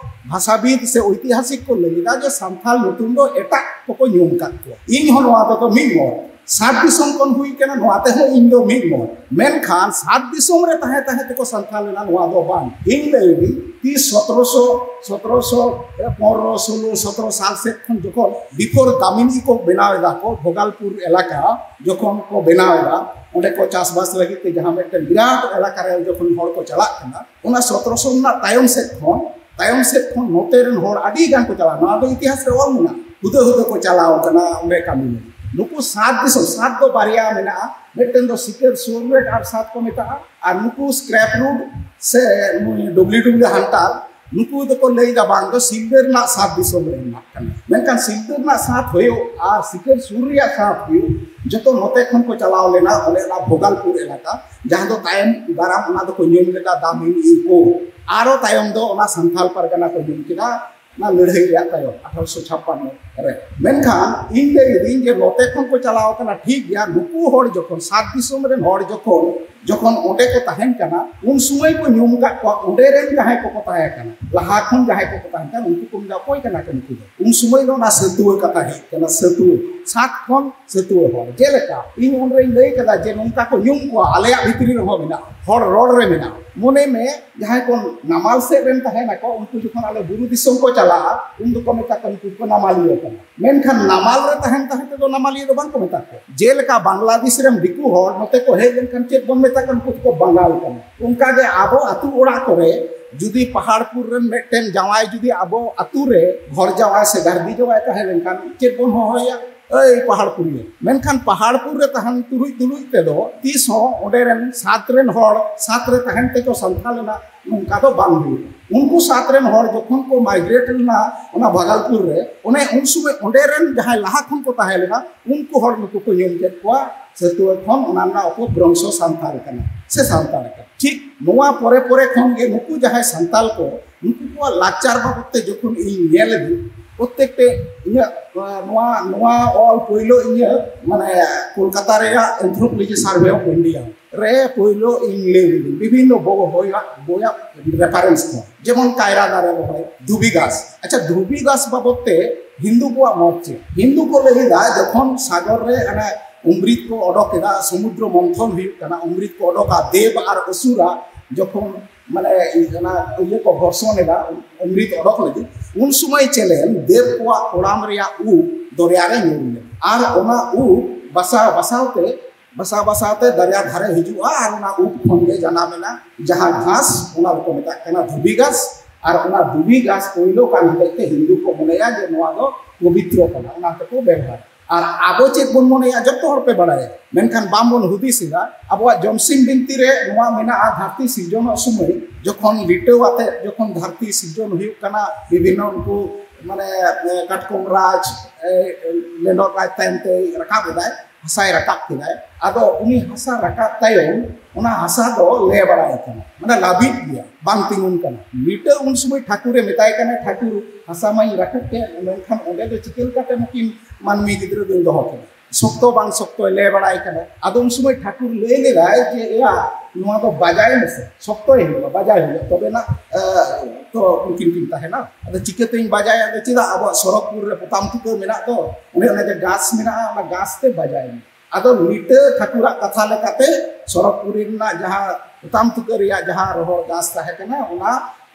ᱵᱷᱟᱥᱟᱵᱤᱫ ᱥᱮ ᱳᱭᱛᱤᱦᱟᱥᱤᱠ ᱠᱚ ᱞᱟᱹᱭ ᱮᱫᱟ ᱡᱮ ᱥᱟᱱᱛᱟᱲ ᱧᱩᱛᱩᱢ ᱫᱚ ᱮᱴᱟᱜ ᱠᱚᱠᱚ ᱧᱩᱢ ᱟᱠᱟᱫ ᱠᱚᱣᱟ᱾ ᱤᱧ ᱦᱚᱸ ᱱᱚᱣᱟ ᱫᱚ ᱢᱤᱫ ᱢᱚᱛ, ᱥᱟᱛ ᱫᱤᱥᱚᱢ ᱠᱷᱚᱱ ᱦᱩᱭ ᱠᱟᱱᱟ, ᱱᱚᱣᱟ ᱛᱮᱦᱚᱸ ᱤᱧ ᱫᱚ ᱢᱤᱫ ᱢᱚᱛ᱾ ᱢᱮᱱᱠᱷᱟᱱ ᱥᱟᱛ ᱫᱤᱥᱚᱢ ᱨᱮ ᱛᱟᱦᱮᱸ ᱛᱟᱦᱮᱸ ᱛᱮᱠᱚ ᱥᱟᱱᱛᱟᱲ ᱞᱮᱱᱟ, ᱱᱚᱣᱟ ᱫᱚ ᱵᱟᱝ᱾ ᱤᱧ ᱞᱟᱹᱭ ᱫᱤᱧ, ᱛᱤᱥ ᱥᱚᱛᱨᱚᱥᱚ, ᱥᱚᱛᱨᱚᱥᱚ ᱯᱚᱱᱨᱚ, ᱥᱳᱞᱳ, ᱥᱚᱛᱨᱚ ᱥᱟᱞ ᱥᱮᱫ ᱠᱷᱚᱱ ᱡᱚᱠᱷᱚᱱ ᱵᱤᱯᱷᱳᱨ ᱫᱟᱢᱤᱱᱤ ᱠᱚ ᱵᱮᱱᱟᱣ ᱮᱫᱟ ᱠᱚ, ᱵᱷᱳᱜᱟᱞᱯᱩᱨ ᱮᱞᱟᱠᱟ ᱡᱚᱠᱷᱚᱱ ᱠᱚ ᱵᱮᱱᱟᱣ ᱮᱫᱟ, ᱚᱸᱰᱮ ᱠᱚ ᱪᱟᱥᱵᱟᱥ ᱞᱟᱹᱜᱤᱫ ᱛᱮ ᱡᱟᱦᱟᱸ ᱢᱤᱫᱴᱮᱱ ᱵᱤᱨᱟᱴ ᱮᱞᱟᱠᱟ ᱨᱮ ᱡᱚᱠᱷᱚᱱ ᱦᱚᱲ ᱠᱚ ᱪᱟᱞᱟᱜ ᱠᱟᱱᱟ, ᱚᱱᱟ ᱥᱚᱛᱨᱚᱥᱚ ᱨᱮᱱᱟᱜ ᱛᱟᱭᱚᱢ ᱥᱮᱫ ᱠᱷᱚᱱ, ᱛᱟᱭᱚᱢ ᱥᱮᱫ ᱠᱷᱚᱱ ᱱᱚᱛᱮ ᱨᱮᱱ ᱦᱚᱲ ᱟᱹᱰᱤ ᱜᱟᱱ ᱠᱚ ᱪᱟᱞᱟᱣ, ᱱᱚᱣᱟ ᱫᱚ ᱤᱛᱤᱦᱟᱥ ᱨᱮ ᱚᱞ ᱢᱮᱱᱟᱜᱼᱟ, ᱦᱩᱫᱟᱹ ᱦᱩᱫᱟᱹ ᱠᱚ ᱪᱟᱞᱟᱣ ᱠᱟᱱᱟ ᱚᱸᱰᱮ ᱠᱟᱹᱢᱤ ᱞᱟᱹᱜᱤᱫ᱾ ᱱᱩᱠᱩ ᱥᱟᱛ ᱫᱤᱥᱚᱢ, ᱥᱟᱛ ᱫᱚ ᱵᱟᱨᱭᱟ ᱢᱮᱱᱟᱜᱼᱟ, ᱢᱤᱫᱴᱮᱱ ᱫᱚ ᱥᱤᱠᱟᱹᱨ ᱥᱩᱨ ᱨᱮ ᱟᱨ ᱥᱟᱛ ᱠᱚ ᱢᱮᱛᱟᱜᱼᱟ, ᱟᱨ ᱱᱩᱠᱩ ᱥᱠᱨᱮᱯ ᱨᱩᱰ ᱥᱮ ᱱᱩᱭ ᱰᱚᱵᱞᱤᱭᱩ ᱰᱚᱵᱞᱤᱭᱩ ᱦᱟᱱᱴᱟᱨ, ᱱᱩᱠᱩ ᱫᱚᱠᱚ ᱞᱟᱹᱭ ᱮᱫᱟ ᱵᱟᱝ ᱫᱚ ᱥᱤᱞᱫᱟᱹ ᱨᱮᱱᱟᱜ ᱥᱟᱛ ᱫᱤᱥᱚᱢ ᱨᱮ ᱢᱮᱱᱟᱜ ᱠᱟᱱᱟ᱾ ᱢᱮᱱᱠᱷᱟᱱ ᱥᱤᱞᱫᱟᱹ ᱨᱮᱱᱟᱜ ᱥᱟᱛ ᱦᱩᱭᱩᱜ ᱟᱨ ᱥᱤᱠᱟᱹᱨ ᱥᱩᱨ ᱨᱮᱭᱟᱜ ᱥᱟᱛ ᱦᱩᱭᱩᱜ, ᱡᱚᱛᱚ ᱱᱚᱛᱮ ᱠᱷᱚᱱ ᱠᱚ ᱪᱟᱞᱟᱣ ᱞᱮᱱᱟ, ᱚᱱᱮ ᱚᱱᱟ ᱵᱷᱳᱜᱟᱞᱯᱩᱨ ᱮᱞᱟᱠᱟ, ᱡᱟᱦᱟᱸ ᱫᱚ ᱛᱟᱭᱚᱢ ᱫᱟᱨᱟᱢ ᱚᱱᱟ ᱫᱚᱠᱚ ᱧᱩᱢ ᱞᱮᱫᱟ ᱫᱟᱢᱤᱱᱤ ᱠᱚ, ᱟᱨᱚ ᱛᱟᱭᱚᱢ ᱫᱚ ᱚᱱᱟ ᱥᱟᱱᱛᱟᱞ ᱯᱟᱨᱜᱟᱱᱟ ᱠᱚ ᱧᱩᱢ ᱠᱮᱫᱟ ᱚᱱᱟ ᱞᱟᱹᱲᱦᱟᱹᱭ ᱨᱮᱭᱟᱜ ᱛᱟᱭᱚᱢ ᱟᱴᱷᱟᱨᱚᱥᱚ ᱪᱷᱟᱯᱯᱟᱱᱱᱚ ᱨᱮ᱾ ᱢᱮᱱᱠᱷᱟᱱ ᱤᱧ ᱞᱟᱹᱭ ᱤᱫᱟᱹᱧ ᱡᱮ ᱱᱚᱛᱮ ᱠᱷᱚᱱ ᱠᱚ ᱪᱟᱞᱟᱣ ᱠᱟᱱᱟ ᱴᱷᱤᱠ ᱜᱮᱭᱟ, ᱱᱩᱠᱩ ᱦᱚᱲ ᱡᱚᱠᱷᱚᱱ ᱥᱟᱛ ᱫᱤᱥᱚᱢ ᱨᱮᱱ ᱦᱚᱲ ᱡᱚᱠᱷᱚᱱ ᱡᱚᱠᱷᱚᱱ ᱚᱸᱰᱮ ᱠᱚ ᱛᱟᱦᱮᱱ ᱠᱟᱱᱟ, ᱩᱱ ᱥᱚᱢᱚᱭ ᱠᱚ ᱧᱩᱢ ᱟᱠᱟᱫ ᱠᱚᱣᱟ ᱚᱸᱰᱮ ᱨᱮᱱ ᱡᱟᱦᱟᱸᱭ ᱠᱚᱠᱚ ᱛᱟᱦᱮᱸ ᱠᱟᱱᱟ, ᱞᱟᱦᱟ ᱠᱷᱚᱱ ᱡᱟᱦᱟᱸᱭ ᱠᱚᱠᱚ ᱛᱟᱦᱮᱸ ᱠᱟᱱᱟ, ᱩᱱᱠᱩ ᱠᱚ ᱢᱮᱱᱫᱟ ᱚᱠᱚᱭ ᱠᱟᱱᱟ ᱠᱚ ᱱᱩᱠᱩ ᱫᱚ? ᱩᱱ ᱥᱚᱢᱚᱭ ᱫᱚ ᱚᱱᱟ ᱥᱟᱹᱛᱩᱣᱟᱹ ᱠᱟᱛᱷᱟ ᱦᱮᱡ ᱠᱟᱱᱟ, ᱥᱟᱹᱛᱩᱣᱟᱹ, ᱥᱟᱛ ᱠᱷᱚᱱ ᱥᱟᱹᱛᱩᱣᱟᱹ ᱦᱚᱲ᱾ ᱡᱮᱞᱮᱠᱟ ᱤᱧ ᱚᱸᱰᱮᱧ ᱞᱟᱹᱭ ᱠᱟᱫᱟ ᱡᱮ ᱱᱚᱝᱠᱟ ᱠᱚ ᱧᱩᱢ ᱠᱚᱣᱟ, ᱟᱞᱮᱭᱟᱜ ᱵᱷᱤᱛᱨᱤ ᱨᱮᱦᱚᱸ ᱢᱮᱱᱟᱜᱼᱟ, ᱦᱚᱲ ᱨᱚᱲ ᱨᱮ ᱢᱮᱱᱟᱜᱼᱟ᱾ ᱢᱚᱱᱮ ᱢᱮ ᱡᱟᱦᱟᱸᱭ ᱠᱚ ᱱᱟᱢᱟᱞ ᱥᱮᱫ ᱨᱮᱱ ᱛᱟᱦᱮᱱᱟᱠᱚ, ᱩᱱᱠᱩ ᱡᱚᱠᱷᱚᱱ ᱟᱞᱮ ᱵᱩᱨᱩ ᱫᱤᱥᱚᱢ ᱠᱚ ᱪᱟᱞᱟᱜᱼᱟ, ᱩᱱ ᱫᱚᱠᱚ ᱢᱮᱛᱟ ᱠᱚᱣᱟ ᱱᱩᱠᱩ ᱠᱚ ᱱᱟᱢᱟᱞᱤᱭᱟᱹ ᱠᱟᱱᱟ᱾ ᱢᱮᱱᱠᱷᱟᱱ ᱱᱟᱢᱟᱞ ᱨᱮ ᱛᱟᱦᱮᱱ ᱛᱟᱦᱮᱸ ᱛᱮᱫᱚ ᱱᱟᱢᱟᱞᱤᱭᱟᱹ ᱫᱚ ᱵᱟᱝ ᱠᱚ ᱢᱮᱛᱟ ᱠᱚᱣᱟ᱾ ᱡᱮᱞᱮᱠᱟ ᱵᱟᱝᱞᱟᱫᱮᱥ ᱨᱮᱱ ᱫᱤᱠᱩ ᱦᱚᱲ ᱱᱚᱛᱮ ᱠᱚ ᱦᱮᱡ ᱞᱮᱱᱠᱷᱟᱱ ᱪᱮᱫ ᱵᱚᱱ ᱢᱮᱛᱟ ᱠᱚᱣᱟ? ᱩᱱᱠᱩ ᱫᱚᱠᱚ ᱵᱟᱝᱜᱟᱞ ᱠᱟᱱᱟ᱾ ᱚᱱᱠᱟᱜᱮ ᱟᱵᱚ ᱟᱹᱛᱩ ᱚᱲᱟᱜ ᱠᱚᱨᱮ ᱡᱩᱫᱤ ᱯᱟᱦᱟᱲᱯᱩᱨ ᱨᱮᱱ ᱢᱤᱫᱴᱮᱱ ᱡᱟᱶᱟᱭ ᱡᱩᱫᱤ ᱟᱵᱚ ᱟᱹᱛᱩ ᱨᱮ ᱜᱷᱚᱨ ᱡᱟᱶᱟᱭ ᱥᱮ ᱜᱷᱟᱨᱫᱤ ᱡᱟᱶᱟᱭ ᱛᱟᱦᱮᱸ ᱞᱮᱱᱠᱷᱟᱱ ᱪᱮᱫ ᱵᱚᱱ ᱦᱚᱦᱚᱭᱟ? ᱟᱹᱭ ᱯᱟᱦᱟᱲᱯᱩᱨᱤᱭᱟᱹ᱾ ᱢᱮᱱᱠᱷᱟᱱ ᱯᱟᱦᱟᱲᱯᱩᱨ ᱨᱮ ᱛᱟᱦᱮᱱ ᱛᱩᱞᱩᱡ ᱛᱩᱞᱩᱡ ᱛᱮᱫᱚ ᱛᱤᱥ ᱦᱚᱸ ᱚᱸᱰᱮ ᱨᱮᱱ ᱥᱟᱛ ᱨᱮᱱ ᱦᱚᱲ ᱥᱟᱛ ᱨᱮ ᱛᱟᱦᱮᱱ ᱛᱮᱠᱚ ᱥᱟᱱᱛᱷᱟ ᱞᱮᱱᱟ, ᱱᱚᱝᱠᱟ ᱫᱚ ᱵᱟᱝ ᱦᱩᱭᱩᱜᱼᱟ᱾ ᱩᱱᱠᱩ ᱥᱟᱛ ᱨᱮᱱ ᱦᱚᱲ ᱡᱚᱠᱷᱚᱱ ᱠᱚ migrate ᱞᱮᱱᱟ ᱚᱱᱟ ᱵᱷᱟᱜᱟᱞᱯᱩᱨ ᱨᱮ, ᱚᱱᱮ ᱩᱱ ᱥᱚᱢᱚᱭ ᱚᱸᱰᱮ ᱨᱮᱱ ᱡᱟᱦᱟᱸᱭ ᱞᱟᱦᱟ ᱠᱷᱚᱱ ᱠᱚ ᱛᱟᱦᱮᱸ ᱞᱮᱱᱟ, ᱩᱱᱠᱩ ᱦᱚᱲ ᱱᱩᱠᱩ ᱠᱚ ᱧᱩᱢ ᱠᱮᱫ ᱠᱚᱣᱟ ᱥᱟᱹᱛᱩᱣᱟᱹ ᱠᱷᱚᱱ, ᱚᱱᱟ ᱨᱮᱱᱟᱜ ᱚᱯᱚᱵᱷᱨᱚᱝᱥᱚ ᱥᱟᱱᱛᱟᱲ ᱠᱟᱱᱟ ᱥᱮ ᱥᱟᱱᱛᱟᱲ ᱠᱟᱱᱟ᱾ ᱴᱷᱤᱠ ᱱᱚᱣᱟ ᱯᱚᱨᱮ ᱯᱚᱨᱮ ᱠᱷᱚᱱ ᱜᱮ ᱱᱩᱠᱩ ᱡᱟᱦᱟᱸᱭ ᱥᱟᱱᱛᱟᱲ ᱠᱚ, ᱱᱩᱠᱩ ᱠᱚᱣᱟᱜ ᱞᱟᱠᱪᱟᱨ ᱵᱟᱵᱚᱫ ᱛᱮ ᱡᱚᱠᱷᱚᱱ ᱤᱧ ᱧᱮᱞ ᱮᱫᱟᱹᱧ, ᱯᱨᱚᱛᱛᱮᱠ ᱴᱮ ᱤᱧᱟᱹᱜ, ᱟᱸ, ᱱᱚᱣᱟ, ᱱᱚᱣᱟ ᱚᱞ ᱯᱳᱭᱞᱳ ᱤᱧᱟᱹᱜ, ᱢᱟᱱᱮ, ᱠᱳᱞᱠᱟᱛᱟ ᱨᱮᱭᱟᱜ Anthropology Survey of India ᱨᱮ ᱯᱳᱭᱞᱳ ᱤᱧ ᱞᱟᱹᱭ ᱞᱮᱫᱟᱹᱧ, ᱵᱤᱵᱷᱤᱱᱱᱚ ᱵᱚ-, ᱵᱳᱭᱟᱜ, ᱵᱳᱭᱟᱜ reference ᱠᱷᱚᱱ, ᱡᱮᱢᱚᱱ ᱠᱟᱭᱨᱟ ᱫᱟᱨᱮ ᱨᱚᱦᱚᱭ, ᱫᱷᱩᱵᱤ ᱜᱷᱟᱥ᱾ ᱟᱪᱪᱷᱟ, ᱫᱷᱩᱵᱤ ᱜᱷᱟᱥ ᱵᱟᱵᱚᱫ ᱛᱮ ᱦᱤᱱᱫᱩ ᱠᱚᱣᱟᱜ ᱢᱚᱛ ᱪᱮᱫ? ᱦᱤᱱᱫᱩ ᱠᱚ ᱞᱟᱹᱭ ᱮᱫᱟ, ᱡᱚᱠᱷᱚᱱ ᱥᱟᱜᱚᱨ ᱨᱮ ᱚᱱᱮ ᱚᱢᱨᱤᱛ ᱠᱚ ᱚᱰᱚᱠ ᱮᱫᱟ, ᱥᱚᱢᱩᱫᱨᱚ ᱢᱚᱱᱛᱷᱚᱱ ᱦᱩᱭᱩᱜ ᱠᱟᱱᱟ, ᱚᱢᱨᱤᱛ ᱠᱚ ᱚᱰᱚᱠᱟ, ᱫᱮᱵ ᱟᱨ ᱚᱥᱩᱨᱟ ᱡᱚᱠᱷᱚᱱ, ᱢᱟᱱᱮ, ᱚᱱᱟ ᱤᱭᱟᱹ ᱠᱚ ᱜᱷᱚᱨᱥᱚᱱ ᱮᱫᱟ, ᱚᱢᱨᱤᱛ ᱚᱰᱚᱠ ᱞᱟᱹᱜᱤᱫ, ᱩᱱ ᱥᱚᱢᱚᱭ ᱪᱮᱞᱮᱱ ᱫᱮᱵ ᱠᱚᱣᱟᱜ ᱠᱚᱲᱟᱢ ᱨᱮᱭᱟᱜ ᱩᱵ ᱫᱚᱨᱭᱟ ᱨᱮ ᱧᱩᱨ ᱞᱮᱱᱟ᱾ ᱟᱨ ᱚᱱᱟ ᱩᱵ ᱵᱟᱥᱟ ᱵᱟᱥᱟᱣ ᱛᱮ, ᱵᱟᱥᱟ ᱵᱟᱥᱟᱣ ᱛᱮ ᱫᱚᱨᱭᱟ ᱫᱷᱟᱨᱮ ᱦᱤᱡᱩᱜᱼᱟ ᱟᱨ ᱚᱱᱟ ᱩᱵ ᱠᱷᱚᱱ ᱜᱮ ᱡᱟᱱᱟᱢ ᱮᱱᱟ ᱡᱟᱦᱟᱸ ᱜᱷᱟᱥ, ᱚᱱᱟ ᱫᱚᱠᱚ ᱢᱮᱛᱟᱜ ᱠᱟᱱᱟ ᱫᱷᱩᱵᱤ ᱜᱷᱟᱥ᱾ ᱟᱨ ᱚᱱᱟ ᱫᱷᱩᱵᱤ ᱜᱷᱟᱥ ᱯᱳᱭᱞᱳ ᱠᱟᱱ ᱦᱚᱛᱮᱡ ᱛᱮ ᱦᱤᱱᱫᱩ ᱠᱚ ᱢᱚᱱᱮᱭᱟ ᱡᱮ ᱱᱚᱣᱟ ᱫᱚ ᱯᱚᱵᱤᱛᱨᱚ ᱠᱟᱱᱟ, ᱚᱱᱟ ᱛᱮᱠᱚ ᱵᱮᱵᱚᱦᱟᱨᱟ᱾ ᱟᱨ ᱟᱵᱚ ᱪᱮᱫ ᱵᱚᱱ ᱢᱚᱱᱮᱭᱟ? ᱡᱚᱛᱚ ᱦᱚᱲ ᱯᱮ ᱵᱟᱲᱟᱭᱟ, ᱢᱮᱱᱠᱷᱟᱱ ᱵᱟᱝᱵᱚᱱ ᱦᱩᱫᱤᱥ ᱮᱫᱟ᱾ ᱟᱵᱚᱣᱟᱜ ᱡᱚᱢᱥᱤᱢ ᱵᱤᱱᱛᱤ ᱨᱮ ᱱᱚᱣᱟ ᱢᱮᱱᱟᱜᱼᱟ, ᱫᱷᱟᱹᱨᱛᱤ ᱥᱤᱨᱡᱚᱱᱚᱜ ᱥᱚᱢᱚᱭ ᱡᱚᱠᱷᱚᱱ ᱞᱤᱴᱟᱹᱣ ᱟᱛᱮ ᱡᱚᱠᱷᱚᱱ ᱫᱷᱟᱹᱨᱛᱤ ᱥᱤᱨᱡᱚᱱ ᱦᱩᱭᱩᱜ ᱠᱟᱱᱟ, ᱵᱤᱵᱷᱤᱱᱱᱚ ᱩᱱᱠᱩ, ᱢᱟᱱᱮ, ᱠᱟᱴᱠᱚᱢ ᱨᱟᱡᱽ, ᱮ, ᱞᱮᱸᱰᱚᱫ ᱨᱟᱡᱽ ᱛᱟᱭᱚᱢ ᱛᱮ ᱨᱟᱠᱟᱵ ᱮᱫᱟᱭ, ᱦᱟᱥᱟᱭ ᱨᱟᱠᱟᱵ ᱠᱮᱫᱟᱭ᱾ ᱟᱫᱚ ᱩᱱᱤ ᱦᱟᱥᱟ ᱨᱟᱠᱟᱵ ᱛᱟᱭᱚᱢ ᱚᱱᱟ ᱦᱟᱥᱟ ᱫᱚ ᱞᱮ ᱵᱟᱲᱟᱭ ᱠᱟᱱᱟ, ᱢᱟᱱᱮ ᱞᱟᱹᱵᱤᱫ ᱜᱮᱭᱟ, ᱵᱟᱝ ᱛᱤᱸᱜᱩᱱ ᱠᱟᱱᱟ᱾ ᱱᱤᱛᱚᱜ ᱩᱱ ᱥᱚᱢᱚᱭ ᱴᱷᱟᱹᱠᱩᱨᱮ ᱢᱮᱛᱟᱭ ᱠᱟᱱᱟ, "ᱴᱷᱟᱹᱠᱩᱨ, ᱦᱟᱥᱟ ᱢᱟᱧ ᱨᱟᱹᱯᱩᱫ ᱠᱮᱫ, ᱢᱮᱱᱠᱷᱟᱱ ᱚᱸᱰᱮ ᱫᱚ ᱪᱤᱠᱟᱹ ᱞᱮᱠᱟᱛᱮ ᱱᱩᱠᱤᱱ ᱢᱟᱹᱱᱢᱤ ᱜᱤᱫᱽᱨᱟᱹ ᱫᱚᱧ ᱫᱚᱦᱚ ᱠᱤᱱᱟ? ᱥᱚᱠᱛᱚ ᱵᱟᱝ ᱥᱚᱠᱛᱚᱭ ᱞᱮ ᱵᱟᱲᱟᱭ ᱠᱟᱱᱟ?" ᱟᱫᱚ ᱩᱱ ᱥᱚᱢᱚᱭ ᱴᱷᱟᱹᱠᱩᱨ ᱞᱟᱹᱭ ᱞᱮᱫᱟᱭ ᱡᱮ, "ᱮᱭᱟ, ᱱᱚᱣᱟ ᱫᱚ ᱵᱟᱡᱟᱭ ᱢᱮᱥᱮ, ᱥᱚᱠᱛᱚᱭ ᱦᱩᱭᱩᱜᱼᱟ, ᱵᱟᱡᱟᱭ ᱦᱩᱭᱩᱜᱼᱟ, ᱛᱚᱵᱮᱱᱟᱜ ᱛᱚ ᱩᱱᱠᱤᱱ ᱠᱤᱱ ᱛᱟᱦᱮᱱᱟ᱾ ᱟᱫᱚ ᱪᱤᱠᱟᱹᱛᱮᱧ ᱵᱟᱡᱟᱭᱟ? ᱟᱫᱚ ᱪᱮᱫᱟᱜ, ᱟᱵᱚᱣᱟᱜ ᱥᱚᱨᱚᱜᱽᱯᱩᱨ ᱨᱮ ᱯᱚᱛᱟᱢ ᱛᱩᱠᱟᱹ ᱢᱮᱱᱟᱜ ᱫᱚ, ᱚᱱᱮ ᱚᱱᱟ ᱡᱮ ᱜᱷᱟᱥ ᱢᱮᱱᱟᱜᱼᱟ, ᱚᱱᱟ ᱜᱷᱟᱥ ᱛᱮ ᱵᱟᱡᱟᱭ ᱢᱮ᱾" ᱟᱫᱚ ᱞᱤᱴᱟᱹ ᱴᱷᱟᱹᱠᱩᱨᱟᱜ ᱠᱟᱛᱷᱟ ᱞᱮᱠᱟᱛᱮ ᱥᱚᱨᱚᱜᱽᱯᱩᱨᱤ ᱨᱮᱱᱟᱜ ᱡᱟᱦᱟᱸ ᱯᱚᱛᱟᱢ ᱛᱩᱠᱟᱹ ᱨᱮᱭᱟᱜ ᱡᱟᱦᱟᱸ ᱨᱚᱦᱚᱲ ᱜᱷᱟᱥ ᱛᱟᱦᱮᱸ ᱠᱟᱱᱟ, ᱚᱱᱟ,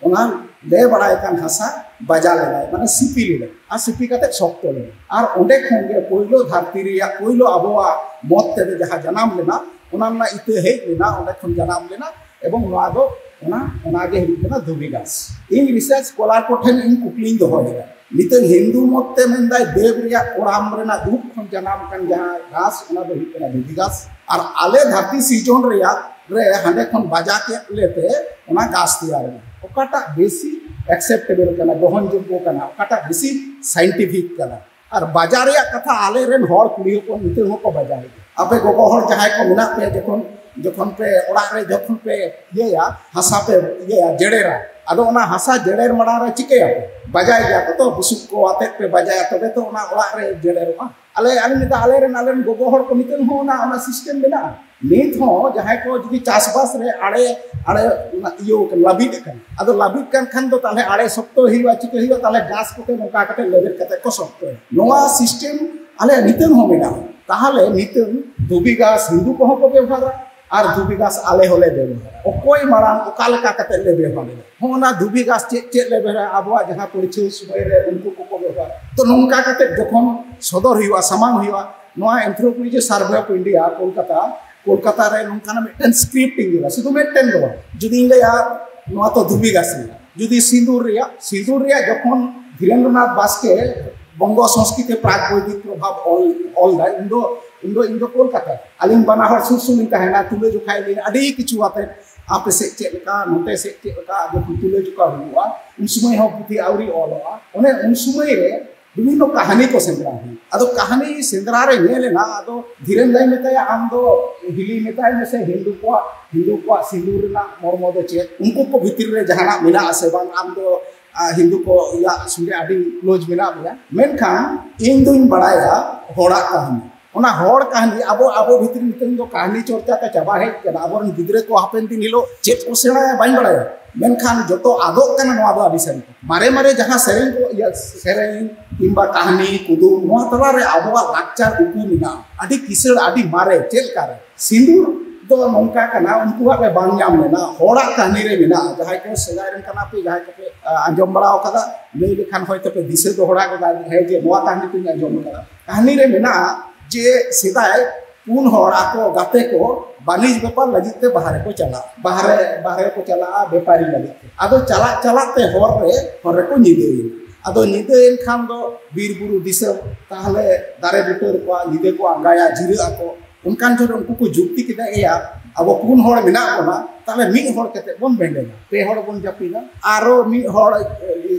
ᱚᱱᱟ ᱞᱮ ᱵᱟᱲᱟᱭ ᱠᱟᱱ ᱦᱟᱥᱟ ᱵᱟᱡᱟ ᱞᱮᱫᱟᱭ, ᱢᱟᱱᱮ ᱥᱤᱯᱤ ᱞᱮᱫᱟᱭ᱾ ᱟᱨ ᱥᱤᱯᱤ ᱠᱟᱛᱮ ᱥᱚᱠᱛᱚ ᱞᱮᱱᱟ᱾ ᱟᱨ ᱚᱸᱰᱮ ᱠᱷᱚᱱ ᱜᱮ ᱯᱳᱭᱞᱳ ᱫᱷᱟᱹᱨᱛᱤ ᱨᱮᱭᱟᱜ ᱯᱳᱭᱞᱳ ᱟᱵᱚᱣᱟᱜ ᱢᱚᱛ ᱛᱮᱫᱚ ᱡᱟᱦᱟᱸ ᱡᱟᱱᱟᱢ ᱞᱮᱱᱟ, ᱚᱱᱟ ᱨᱮᱱᱟᱜ ᱤᱛᱟᱹ ᱦᱮᱡ ᱞᱮᱱᱟ, ᱚᱸᱰᱮ ᱠᱷᱚᱱ ᱡᱟᱱᱟᱢ ᱞᱮᱱᱟ᱾ ᱮᱵᱚᱝ ᱱᱚᱣᱟ ᱫᱚ ᱚᱱᱟ, ᱚᱱᱟ ᱜᱮ ᱦᱩᱭᱩᱜ ᱠᱟᱱᱟ ᱫᱷᱩᱵᱤ ᱜᱷᱟᱥ᱾ ᱤᱧ ᱨᱤᱥᱟᱨᱪ ᱥᱠᱚᱞᱟᱨ ᱠᱚ ᱴᱷᱮᱱ ᱤᱧ ᱠᱩᱠᱞᱤᱧ ᱫᱚᱦᱚᱭᱮᱫᱟ, ᱱᱤᱛᱚᱜ ᱦᱤᱱᱫᱩ ᱢᱚᱛ ᱛᱮ ᱢᱮᱱᱫᱟᱭ ᱫᱮᱵᱽ ᱨᱮᱭᱟᱜ ᱠᱚᱲᱟᱢ ᱨᱮᱱᱟᱜ ᱩᱵ ᱠᱷᱚᱱ ᱡᱟᱱᱟᱢ ᱠᱟᱱ ᱡᱟᱦᱟᱸ ᱜᱷᱟᱥ, ᱚᱱᱟ ᱫᱚ ᱦᱩᱭᱩᱜ ᱠᱟᱱᱟ ᱫᱷᱩᱵᱤ ᱜᱷᱟᱥ᱾ ᱟᱨ ᱟᱞᱮ ᱫᱷᱟᱹᱨᱛᱤ ᱥᱤᱨᱡᱚᱱ ᱨᱮᱭᱟᱜ ᱨᱮ ᱦᱟᱸᱰᱮ ᱠᱷᱚᱱ ᱵᱟᱡᱟ ᱠᱮᱫ ᱞᱮᱛᱮ ᱚᱱᱟ ᱜᱷᱟᱥ ᱛᱮᱭᱟᱨ ᱮᱱᱟ᱾ ᱚᱠᱟᱴᱟᱜ ᱵᱮᱥᱤ ᱮᱠᱥᱮᱯᱴᱮᱵᱮᱞ ᱠᱟᱱᱟ, ᱜᱨᱚᱦᱚᱱ ᱡᱳᱜᱽᱜᱚ ᱠᱟᱱᱟ, ᱚᱠᱟᱴᱟᱜ ᱵᱮᱥᱤ ᱥᱟᱭᱮᱱᱴᱤᱯᱷᱤᱠ ᱠᱟᱱᱟ? ᱟᱨ ᱵᱟᱡᱟᱨ ᱨᱮᱭᱟᱜ ᱠᱟᱛᱷᱟ, ᱟᱞᱮ ᱨᱮᱱ ᱦᱚᱲ ᱠᱩᱲᱤ ᱦᱚᱯᱚᱱ ᱱᱤᱛᱚᱜ ᱦᱚᱸᱠᱚ ᱵᱟᱡᱟᱭ ᱜᱮᱭᱟ᱾ ᱟᱯᱮ ᱜᱚᱜᱚ ᱦᱚᱲ ᱡᱟᱦᱟᱸᱭ ᱠᱚ ᱢᱮᱱᱟᱜ ᱯᱮᱭᱟ, ᱡᱚᱠᱷᱚᱱ, ᱡᱚᱠᱷᱚᱱ ᱯᱮ ᱚᱲᱟᱜ ᱨᱮ ᱡᱚᱠᱷᱚᱱ ᱯᱮ ᱤᱭᱟᱹᱭᱟ, ᱦᱟᱥᱟ ᱯᱮ ᱤᱭᱟᱹᱭᱟ, ᱡᱮᱲᱮᱨᱟ, ᱟᱫᱚ ᱚᱱᱟ ᱦᱟᱥᱟ ᱡᱮᱲᱮᱨ ᱢᱟᱲᱟᱝ ᱨᱮ ᱪᱤᱠᱟᱹᱭᱟᱯᱮ? ᱵᱟᱡᱟᱭ ᱜᱮᱭᱟ ᱠᱚ ᱛᱚ, ᱵᱩᱥᱩᱵ ᱠᱚ ᱟᱛᱮᱫ ᱯᱮ ᱵᱟᱡᱟᱭᱟ, ᱛᱚᱵᱮ ᱛᱚ ᱚᱱᱟ ᱚᱲᱟᱜ ᱨᱮ ᱡᱮᱲᱮᱨᱚᱜᱼᱟ᱾ ᱟᱞᱮ, ᱟᱞᱮ ᱢᱮᱛᱟ, ᱟᱞᱮ ᱨᱮᱱ, ᱟᱞᱮ ᱨᱮᱱ ᱜᱚᱜᱚ ᱦᱚᱲ ᱠᱚ ᱱᱤᱛᱚᱜ ᱦᱚᱸ ᱚᱱᱟ, ᱚᱱᱟ ᱥᱤᱥᱴᱮᱢ ᱢᱮᱱᱟᱜᱼᱟ᱾ ᱱᱤᱛ ᱦᱚᱸ ᱡᱟᱦᱟᱸᱭ ᱠᱚ ᱡᱩᱫᱤ ᱪᱟᱥᱵᱟᱥ ᱨᱮ ᱟᱲᱮ, ᱟᱲᱮ ᱚᱱᱟ ᱤᱭᱟᱹ ᱠᱟᱱᱟ, ᱞᱟᱹᱵᱤᱫ ᱟᱠᱟᱱᱟ, ᱟᱫᱚ ᱞᱟᱹᱵᱤᱫ ᱠᱟᱱ ᱠᱷᱟᱱ ᱫᱚ ᱛᱟᱦᱞᱮ ᱟᱲᱮ ᱥᱚᱠᱛᱚ ᱦᱩᱭᱩᱜᱼᱟ, ᱪᱤᱠᱟᱹ ᱦᱩᱭᱩᱜᱼᱟ? ᱛᱟᱦᱞᱮ ᱜᱷᱟᱥ ᱠᱚᱛᱮ ᱱᱚᱝᱠᱟ ᱠᱟᱛᱮ ᱞᱮᱵᱮᱫ ᱠᱟᱛᱮ ᱠᱚ ᱥᱚᱠᱛᱚᱭᱟ᱾ ᱱᱚᱣᱟ ᱥᱤᱥᱴᱮᱢ ᱟᱞᱮ ᱱᱤᱛᱚᱜ ᱦᱚᱸ ᱢᱮᱱᱟᱜᱼᱟ᱾ ᱛᱟᱦᱞᱮ ᱱᱤᱛᱚᱜ ᱫᱷᱩᱵᱤ ᱜᱷᱟᱥ ᱦᱤᱱᱫᱩ ᱠᱚᱦᱚᱸ ᱠᱚ ᱵᱮᱵᱚᱦᱟᱨᱟ, ᱟᱨ ᱫᱷᱩᱵᱤ ᱜᱷᱟᱥ ᱟᱞᱮ ᱦᱚᱸᱞᱮ ᱵᱮᱵᱚᱦᱟᱨᱟ᱾ ᱚᱠᱚᱭ ᱢᱟᱲᱟᱝ ᱚᱠᱟ ᱞᱮᱠᱟ ᱠᱟᱛᱮ ᱞᱮ ᱵᱮᱵᱚᱦᱟᱨ ᱮᱫᱟ? ᱦᱚᱸ, ᱚᱱᱟ ᱫᱷᱩᱵᱤ ᱜᱷᱟᱥ ᱪᱮᱫ ᱪᱮᱫ ᱞᱮ ᱵᱮᱵᱚᱦᱟᱨᱟ? ᱟᱵᱚᱣᱟᱜ ᱡᱟᱦᱟᱸ ᱯᱟᱹᱲᱪᱷᱟᱹᱣ ᱥᱚᱢᱚᱭ ᱨᱮ ᱩᱱᱠᱩ ᱠᱚᱠᱚ ᱵᱮᱵᱚᱦᱟᱨᱟ᱾ ᱛᱚ, ᱱᱚᱝᱠᱟ ᱠᱟᱛᱮ ᱡᱚᱠᱷᱚᱱ ᱥᱚᱫᱚᱨ ᱦᱩᱭᱩᱜᱼᱟ, ᱥᱟᱢᱟᱝ ᱦᱩᱭᱩᱜᱼᱟ, ᱱᱚᱣᱟ Anthropology Survey of India, Kolkata, Kolkata ᱨᱮ ᱱᱚᱝᱠᱟᱱᱟᱜ ᱢᱤᱫᱴᱮᱱ ᱥᱠᱨᱤᱯᱴ ᱤᱧ ᱧᱮᱞᱟ, ᱥᱩᱫᱷᱩ ᱢᱤᱫᱴᱮᱱ ᱫᱚ ᱵᱟᱝ᱾ ᱡᱩᱫᱤᱧ ᱞᱟᱹᱭᱟ, ᱱᱚᱣᱟ ᱛᱚ ᱫᱷᱩᱵᱤ ᱜᱷᱟᱥ ᱨᱮᱭᱟᱜ, ᱡᱩᱫᱤ ᱥᱤᱸᱫᱩᱨ ᱨᱮᱭᱟᱜ, ᱥᱤᱸᱫᱩᱨ ᱨᱮᱭᱟᱜ ᱡᱚᱠᱷᱚᱱ ᱫᱷᱤᱨᱮᱱᱫᱨᱚᱱᱟᱛᱷ ᱵᱟᱥᱠᱮ ᱵᱚᱝᱜᱚ ᱥᱚᱝᱥᱠᱨᱤᱛᱤ ᱯᱨᱟᱜᱽ ᱵᱳᱭᱫᱤᱠ ᱯᱨᱚᱵᱷᱟᱵᱽ ᱚᱞ, ᱚᱞ ᱫᱟᱭ, ᱩᱱ ᱫᱚ, ᱩᱱ ᱫᱚ ᱤᱧ ᱫᱚ ᱠᱳᱞᱠᱟᱛᱟ, ᱟᱹᱞᱤᱧ ᱵᱟᱱᱟ ᱦᱚᱲ ᱥᱩᱨ ᱥᱩᱨ ᱞᱤᱧ ᱛᱟᱦᱮᱱᱟ, ᱛᱩᱞᱟᱹ ᱡᱚᱠᱷᱟᱭ ᱞᱤᱧ ᱟᱹᱰᱤ ᱠᱤᱪᱷᱩ ᱟᱛᱮ, ᱟᱯᱮ ᱥᱮᱫ ᱪᱮᱫ ᱞᱮᱠᱟ, ᱱᱚᱛᱮ ᱥᱮᱫ ᱪᱮᱫ ᱞᱮᱠᱟ, ᱡᱚᱠᱷᱚᱱ ᱛᱩᱞᱟᱹ ᱡᱚᱠᱷᱟ ᱦᱩᱭᱩᱜᱼᱟ, ᱩᱱ ᱥᱚᱢᱚᱭ ᱦᱚᱸ ᱯᱩᱛᱷᱤ ᱟᱹᱣᱨᱤ ᱚᱞᱚᱜᱼᱟ᱾ ᱚᱱᱮ ᱩᱱ ᱥᱚᱢᱚᱭ ᱨᱮ ᱵᱤᱵᱷᱤᱱᱱᱚ ᱠᱟᱹᱦᱱᱤ ᱠᱚ ᱥᱮᱸᱫᱽᱨᱟ ᱦᱩᱭᱩᱜᱼᱟ᱾ ᱟᱫᱚ ᱠᱟᱹᱦᱱᱤ ᱥᱮᱸᱫᱽᱨᱟ ᱨᱮ ᱧᱮᱞ ᱮᱱᱟ, ᱟᱫᱚ ᱫᱷᱤᱨᱮᱱ ᱫᱟᱭ ᱢᱮᱛᱟᱭᱟ, "ᱟᱢ ᱫᱚ ᱦᱤᱞᱤ ᱢᱮᱛᱟᱭ ᱢᱮᱥᱮ, ᱦᱤᱱᱫᱩ ᱠᱚᱣᱟᱜ, ᱦᱤᱱᱫᱩ ᱠᱚᱣᱟᱜ ᱥᱤᱸᱫᱩᱨ ᱨᱮᱱᱟᱜ ᱢᱚᱨᱢᱚ ᱫᱚ ᱪᱮᱫ?" ᱩᱱᱠᱩ ᱠᱚ ᱵᱷᱤᱛᱤᱨ ᱨᱮ ᱡᱟᱦᱟᱱᱟᱜ ᱢᱮᱱᱟᱜ ᱟᱥᱮ ᱵᱟᱝ, ᱟᱢ ᱫᱚ, ᱟ, ᱦᱤᱱᱫᱩ ᱠᱚ ᱤᱭᱟᱹ ᱥᱚᱸᱜᱮ ᱟᱹᱰᱤ ᱠᱞᱳᱡᱽ ᱢᱮᱱᱟᱜ ᱢᱮᱭᱟ, ᱢᱮᱱᱠᱷᱟᱱ ᱤᱧ ᱫᱩᱧ ᱵᱟᱲᱟᱭᱟ ᱦᱚᱲᱟᱜ ᱠᱟᱹᱦᱱᱤ᱾ ᱚᱱᱟ ᱦᱚᱲ ᱠᱟᱹᱦᱱᱤ ᱟᱵᱚ, ᱟᱵᱚ ᱵᱷᱤᱛᱨᱤ ᱱᱤᱛᱚᱝ ᱫᱚ ᱠᱟᱹᱦᱱᱤ ᱪᱚᱨᱪᱟ ᱛᱮ ᱪᱟᱵᱟ ᱦᱮᱡ ᱠᱟᱱᱟ᱾ ᱟᱵᱚᱨᱮᱱ ᱜᱤᱫᱽᱨᱟᱹ ᱠᱚ ᱦᱟᱯᱮᱱ ᱫᱤᱱ ᱦᱤᱞᱳᱜ ᱪᱮᱫ ᱠᱚ ᱥᱮᱬᱟᱭᱟ ᱵᱟᱹᱧ ᱵᱟᱲᱟᱭᱟ, ᱢᱮᱱᱠᱷᱟᱱ ᱡᱚᱛᱚ ᱟᱫᱚᱜ ᱠᱟᱱᱟ, ᱱᱚᱣᱟ ᱫᱚ ᱟᱹᱰᱤ ᱥᱟᱹᱨᱤ ᱠᱟᱛᱷᱟ᱾ ᱢᱟᱨᱮ ᱢᱟᱨᱮ ᱡᱟᱦᱟᱸ ᱥᱮᱨᱮᱧ ᱠᱚ, ᱤᱭᱟᱹ, ᱥᱮᱨᱮᱧ ᱠᱤᱝᱵᱟ ᱠᱟᱹᱦᱱᱤ, ᱠᱩᱫᱩᱢ, ᱱᱚᱣᱟ ᱛᱟᱞᱟᱨᱮ ᱟᱵᱚᱣᱟᱜ ᱞᱟᱠᱪᱟᱨ ᱩᱠᱩ ᱢᱮᱱᱟᱜᱼᱟ, ᱟᱹᱰᱤ ᱠᱤᱥᱟᱹᱬ, ᱟᱹᱰᱤ ᱢᱟᱨᱮ᱾ ᱪᱮᱫ ᱞᱮᱠᱟᱨᱮ? ᱥᱤᱸᱫᱩᱨ ᱫᱚ ᱱᱚᱝᱠᱟ ᱠᱟᱱᱟ, ᱩᱱᱠᱩᱣᱟᱜ ᱨᱮ ᱵᱟᱝ ᱧᱟᱢ ᱞᱮᱱᱟ, ᱦᱚᱲᱟᱜ ᱠᱟᱹᱦᱱᱤ ᱨᱮ ᱢᱮᱱᱟᱜᱼᱟ᱾ ᱡᱟᱦᱟᱸᱭ ᱠᱚ ᱥᱮᱫᱟᱭ ᱨᱮᱱ ᱠᱟᱱᱟ ᱯᱮ, ᱡᱟᱦᱟᱸᱭ ᱠᱚᱯᱮ, ᱟ, ᱟᱸᱡᱚᱢ ᱵᱟᱲᱟ ᱟᱠᱟᱫᱟ, ᱞᱟᱹᱭ ᱞᱮᱠᱷᱟᱱ ᱦᱚᱭᱛᱳ ᱯᱮ ᱫᱤᱥᱟᱹ ᱫᱚᱦᱲᱟ ᱜᱚᱫᱟ, ᱦᱮᱸ, ᱡᱮ ᱱᱚᱣᱟ ᱠᱟᱹᱦᱱᱤ ᱠᱚᱧ ᱟᱸᱡᱚᱢ ᱟᱠᱟᱫᱟ᱾ ᱠᱟᱹᱦᱱᱤ ᱨᱮ ᱢᱮᱱᱟᱜᱼᱟ ᱡᱮ ᱥᱮᱫᱟᱭ ᱯᱩᱱ ᱦᱚᱲ ᱟᱠᱚ ᱜᱟᱛᱮ ᱠᱚ ᱵᱟᱹᱱᱤᱡᱽ ᱵᱮᱯᱟᱨ ᱞᱟᱹᱜᱤᱫ ᱛᱮ ᱵᱟᱦᱨᱮ ᱠᱚ ᱪᱟᱞᱟᱜᱼᱟ, ᱵᱟᱦᱨᱮ, ᱵᱟᱦᱨᱮ ᱠᱚ ᱪᱟᱞᱟᱜᱼᱟ ᱵᱮᱯᱟᱨᱤ ᱞᱟᱹᱜᱤᱫ ᱛᱮ᱾ ᱟᱫᱚ ᱪᱟᱞᱟᱜ ᱪᱟᱞᱟᱜ ᱛᱮ ᱦᱚᱨ ᱨᱮ, ᱦᱚᱨ ᱨᱮᱠᱚ ᱧᱤᱫᱟᱹᱭᱮᱱᱟ᱾ ᱟᱫᱚ ᱧᱤᱫᱟᱹᱭᱮᱱ ᱠᱷᱟᱱ ᱫᱚ ᱵᱤᱨ ᱵᱩᱨᱩ ᱫᱤᱥᱚᱢ, ᱛᱟᱦᱞᱮ ᱫᱟᱨᱮ ᱵᱩᱴᱟᱹ ᱨᱮᱠᱚ ᱧᱤᱫᱟᱹ ᱠᱚ ᱟᱸᱜᱟᱭᱟ, ᱡᱤᱨᱟᱹᱜ ᱟᱠᱚ᱾ ᱚᱱᱠᱟᱱ ᱡᱚᱦᱚᱜ ᱩᱱᱠᱩ ᱠᱚ ᱡᱩᱠᱛᱤ ᱠᱮᱫᱟ, "ᱮᱭᱟ, ᱟᱵᱚ ᱯᱩᱱ ᱦᱚᱲ ᱢᱮᱱᱟᱜ ᱵᱚᱱᱟ, ᱛᱟᱦᱞᱮ ᱢᱤᱫ ᱦᱚᱲ ᱠᱟᱛᱮ ᱵᱚᱱ ᱵᱮᱸᱜᱮᱫᱟ, ᱯᱮ ᱦᱚᱲ ᱵᱚᱱ ᱡᱟᱹᱯᱤᱫᱟ, ᱟᱨᱚ ᱢᱤᱫ ᱦᱚᱲ, ᱮ,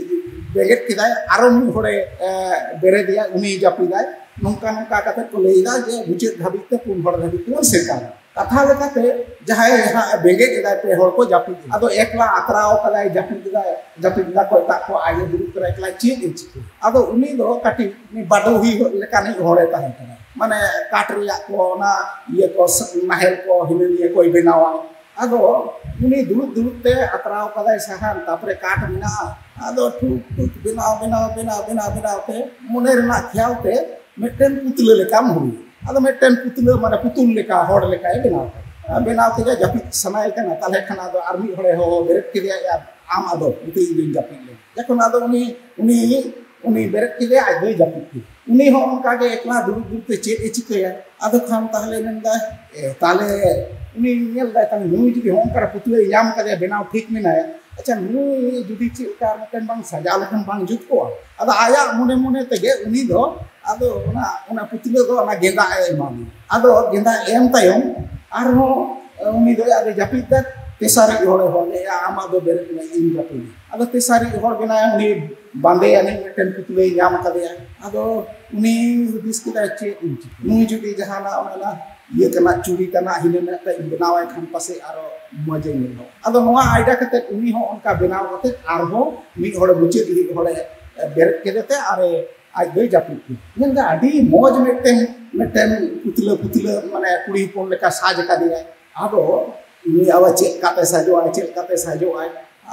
ᱵᱮᱸᱜᱮᱫ ᱠᱮᱫᱟᱭ, ᱟᱨᱚ ᱢᱤᱫ ᱦᱚᱲᱮ, ᱮ, ᱵᱮᱨᱮᱫᱮᱭᱟ, ᱩᱱᱤ ᱡᱟᱹᱯᱤᱫᱟᱭ᱾" ᱱᱚᱝᱠᱟ ᱱᱚᱝᱠᱟ ᱠᱟᱛᱮ ᱠᱚ ᱞᱟᱹᱭ ᱮᱫᱟ ᱡᱮ ᱢᱩᱪᱟᱹᱫ ᱫᱷᱟᱹᱵᱤᱡ ᱛᱮ ᱯᱩᱱ ᱦᱚᱲ ᱫᱷᱟᱹᱵᱤᱡ ᱛᱮᱵᱚᱱ ᱥᱮᱠᱟᱨᱟ᱾ ᱠᱟᱛᱷᱟ ᱞᱮᱠᱟᱛᱮ ᱡᱟᱦᱟᱸᱭ ᱦᱟᱸᱜ ᱵᱮᱸᱜᱮᱫ ᱮᱫᱟᱭ, ᱯᱮ ᱦᱚᱲ ᱠᱚ ᱡᱟᱹᱯᱤᱫ ᱮᱫᱟ, ᱟᱫᱚ ᱮᱠᱞᱟ ᱟᱛᱨᱟᱣ ᱠᱟᱫᱟᱭ, ᱡᱟᱹᱯᱤᱫ ᱮᱫᱟᱭ, ᱡᱟᱹᱯᱤᱫ ᱮᱫᱟ ᱠᱚ ᱮᱴᱟᱜ ᱠᱚ, ᱟᱡ ᱮ ᱫᱩᱲᱩᱵ ᱠᱟᱱᱟ ᱮᱠᱞᱟ, ᱪᱮᱫ ᱮ ᱪᱤᱠᱟᱹᱭᱟ? ᱟᱫᱚ ᱩᱱᱤ ᱫᱚ ᱠᱟᱹᱴᱤᱡ ᱩᱱᱤ ᱵᱟᱰᱚᱦᱤ ᱞᱮᱠᱟᱱᱤᱡ ᱦᱚᱲᱮ ᱛᱟᱦᱮᱸ ᱠᱟᱱᱟ, ᱢᱟᱱᱮ ᱠᱟᱴ ᱨᱮᱭᱟᱜ ᱠᱚ ᱚᱱᱟ ᱤᱭᱟᱹ ᱠᱚ, ᱱᱟᱦᱮᱞ ᱠᱚ ᱦᱤᱱᱟᱹ ᱱᱤᱭᱟᱹ ᱠᱚᱭ ᱵᱮᱱᱟᱣᱟ᱾ ᱟᱫᱚ ᱩᱱᱤ ᱫᱩᱲᱩᱵ ᱫᱩᱲᱩᱵ ᱛᱮ ᱟᱛᱨᱟᱣ ᱠᱟᱫᱟᱭ ᱥᱟᱦᱟᱱ, ᱛᱟᱨᱯᱚᱨᱮ ᱠᱟᱴ ᱢᱮᱱᱟᱜᱼᱟ᱾ ᱟᱫᱚ ᱴᱷᱩᱠ ᱴᱷᱩᱠ ᱵᱮᱱᱟᱣ, ᱵᱮᱱᱟᱣ, ᱵᱮᱱᱟᱣ, ᱵᱮᱱᱟᱣ, ᱵᱮᱱᱟᱣ ᱛᱮ ᱢᱚᱱᱮ ᱨᱮᱱᱟᱜ ᱠᱷᱮᱭᱟᱞ ᱛᱮ ᱢᱤᱫᱴᱮᱱ ᱯᱩᱛᱞᱟᱹ ᱞᱮᱠᱟᱢ ᱦᱩᱭ᱾ ᱟᱫᱚ ᱢᱤᱫᱴᱮᱱ ᱯᱩᱛᱞᱟᱹ ᱢᱟᱱᱮ ᱯᱩᱛᱩᱞ ᱞᱮᱠᱟ, ᱦᱚᱲ ᱞᱮᱠᱟᱭ ᱵᱮᱱᱟᱣ ᱠᱮᱫᱟ᱾ ᱵᱮᱱᱟᱣ ᱠᱮᱫᱟ, ᱡᱟᱹᱯᱤᱫ ᱥᱟᱱᱟᱭᱮ ᱠᱟᱱᱟ᱾ ᱛᱟᱦᱞᱮ ᱠᱷᱟᱱ ᱟᱫᱚ ᱟᱨ ᱢᱤᱫ ᱦᱚᱲᱮ ᱦᱚᱦᱚ ᱵᱮᱨᱮᱫ ᱠᱮᱫᱮᱭᱟ, "ᱭᱟ, ᱟᱢ ᱟᱫᱚ ᱱᱤᱛᱚᱜ ᱤᱧ ᱫᱩᱧ ᱡᱟᱹᱯᱤᱫ ᱞᱮ᱾" ᱡᱚᱠᱷᱚᱱ ᱟᱫᱚ ᱩᱱᱤ, ᱩᱱᱤ, ᱩᱱᱤ ᱵᱮᱨᱮᱫ ᱠᱮᱫᱮᱭᱟ, ᱟᱡ ᱫᱚᱭ ᱡᱟᱹᱯᱤᱫ ᱠᱮᱫᱟ᱾ ᱩᱱᱤ ᱦᱚᱸ ᱚᱱᱠᱟ ᱜᱮ ᱮᱠᱞᱟ ᱫᱩᱲᱩᱵ ᱫᱩᱲᱩᱵ ᱛᱮ ᱪᱮᱫ ᱮ ᱪᱤᱠᱟᱹᱭᱟ? ᱟᱫᱚ ᱠᱷᱟᱱ ᱛᱟᱦᱞᱮ ᱢᱮᱱᱫᱟᱭ, ᱮ, ᱛᱟᱦᱞᱮ ᱩᱱᱤ ᱧᱮᱞ ᱫᱟᱭ, ᱛᱟᱦᱞᱮ ᱱᱩᱭ ᱡᱩᱫᱤ ᱦᱚᱸᱜᱼᱚ ᱱᱚᱝᱠᱟ ᱯᱩᱛᱞᱟᱹᱭ ᱧᱟᱢ ᱠᱟᱫᱮᱭᱟ, ᱵᱮᱱᱟᱣ ᱴᱷᱤᱠ ᱢᱮᱱᱟᱭᱟ, ᱟᱪᱪᱷᱟ, ᱱᱩᱭ ᱡᱩᱫᱤ ᱪᱮᱫ ᱞᱮᱠᱟ ᱢᱤᱫᱴᱮᱱ ᱵᱟᱝ ᱥᱟᱡᱟᱣ ᱞᱮᱠᱷᱟᱱ ᱵᱟᱝ ᱡᱩᱛ ᱠᱚᱜᱼᱟ? ᱟᱫᱚ ᱟᱭᱟᱜ ᱢᱚᱱᱮ ᱢᱚᱱᱮ ᱛᱮᱜᱮ ᱩᱱᱤ ᱫᱚ ᱟᱫᱚ ᱚᱱᱟ, ᱚᱱᱟ ᱯᱩᱛᱞᱟᱹ ᱫᱚ ᱚᱱᱟ ᱜᱮᱸᱫᱟᱜ ᱮ ᱮᱢᱟᱫᱮᱭᱟ᱾ ᱟᱫᱚ ᱜᱮᱸᱫᱟᱜ ᱮᱢ ᱛᱟᱭᱚᱢ ᱟᱨᱦᱚᱸ ᱩᱱᱤ ᱫᱚ ᱟᱫᱚ ᱡᱟᱹᱯᱤᱫ ᱫᱟ᱾ ᱛᱮᱥᱟᱨᱤᱡ ᱦᱚᱲᱮ ᱦᱚᱦᱚ ᱞᱮᱫᱼᱟ, "ᱟᱢᱟᱜ ᱫᱚ ᱵᱮᱨᱮᱫ ᱢᱮ, ᱤᱧ ᱨᱟᱹᱯᱩᱫ ᱤᱧ᱾" ᱟᱫᱚ ᱛᱮᱥᱟᱨᱤᱡ ᱦᱚᱲ ᱵᱮᱱᱟᱣ ᱩᱱᱤ ᱵᱟᱸᱫᱮ ᱟᱹᱱᱤᱡ ᱢᱤᱫᱴᱮᱱ ᱯᱩᱛᱞᱟᱹᱭ ᱧᱟᱢ ᱟᱠᱟᱫᱮᱭᱟ᱾ ᱟᱫᱚ ᱩᱱᱤ ᱦᱩᱫᱤᱥ ᱠᱮᱫᱟᱭ, "ᱪᱮᱫ ᱤᱧ ᱪᱤᱠᱟᱹᱭᱟ? ᱱᱩᱭ ᱡᱩᱫᱤ ᱡᱟᱦᱟᱱᱟᱜ ᱚᱱᱟ ᱤᱭᱟᱹ ᱠᱟᱱᱟ, ᱪᱩᱲᱤ ᱠᱟᱱᱟ, ᱦᱤᱱᱟᱹ ᱱᱤᱭᱟᱹ ᱤᱧ ᱵᱮᱱᱟᱣᱟᱭ ᱠᱷᱟᱱ ᱯᱟᱥᱮᱡ ᱟᱨᱚ ᱢᱚᱡᱮ ᱧᱮᱞᱚᱜ᱾" ᱟᱫᱚ ᱱᱚᱣᱟ ᱟᱭᱰᱟ ᱠᱟᱛᱮ ᱩᱱᱤ ᱦᱚᱸ ᱚᱱᱠᱟ ᱵᱮᱱᱟᱣ ᱠᱟᱛᱮ ᱟᱨᱦᱚᱸ ᱢᱤᱫ ᱦᱚᱲ ᱢᱩᱪᱟᱹᱫ ᱨᱤᱡ ᱦᱚᱲᱮ ᱵᱮᱨᱮᱫ ᱠᱮᱫᱮ ᱛᱮ ᱟᱨᱮ, ᱟᱡ ᱫᱚᱭ ᱡᱟᱹᱯᱤᱫ ᱠᱮᱫᱟ᱾ ᱧᱮᱞ ᱫᱟ ᱟᱹᱰᱤ ᱢᱚᱡᱽ ᱢᱤᱫᱴᱮᱱ, ᱢᱤᱫᱴᱮᱱ ᱯᱩᱛᱞᱟᱹ, ᱯᱩᱛᱞᱟᱹ ᱢᱟᱱᱮ ᱠᱩᱲᱤ ᱦᱚᱯᱚᱱ ᱞᱮᱠᱟ ᱥᱟᱡᱽ ᱟᱠᱟᱫᱮᱭᱟᱭ᱾ ᱟᱫᱚ ᱩᱱᱤ ᱟᱵᱚ ᱪᱮᱫ ᱞᱮᱠᱟᱛᱮ ᱥᱟᱡᱚᱜᱼᱟᱭ, ᱪᱮᱫ ᱞᱮᱠᱟᱛᱮ ᱥᱟᱡᱚᱜᱼᱟᱭ?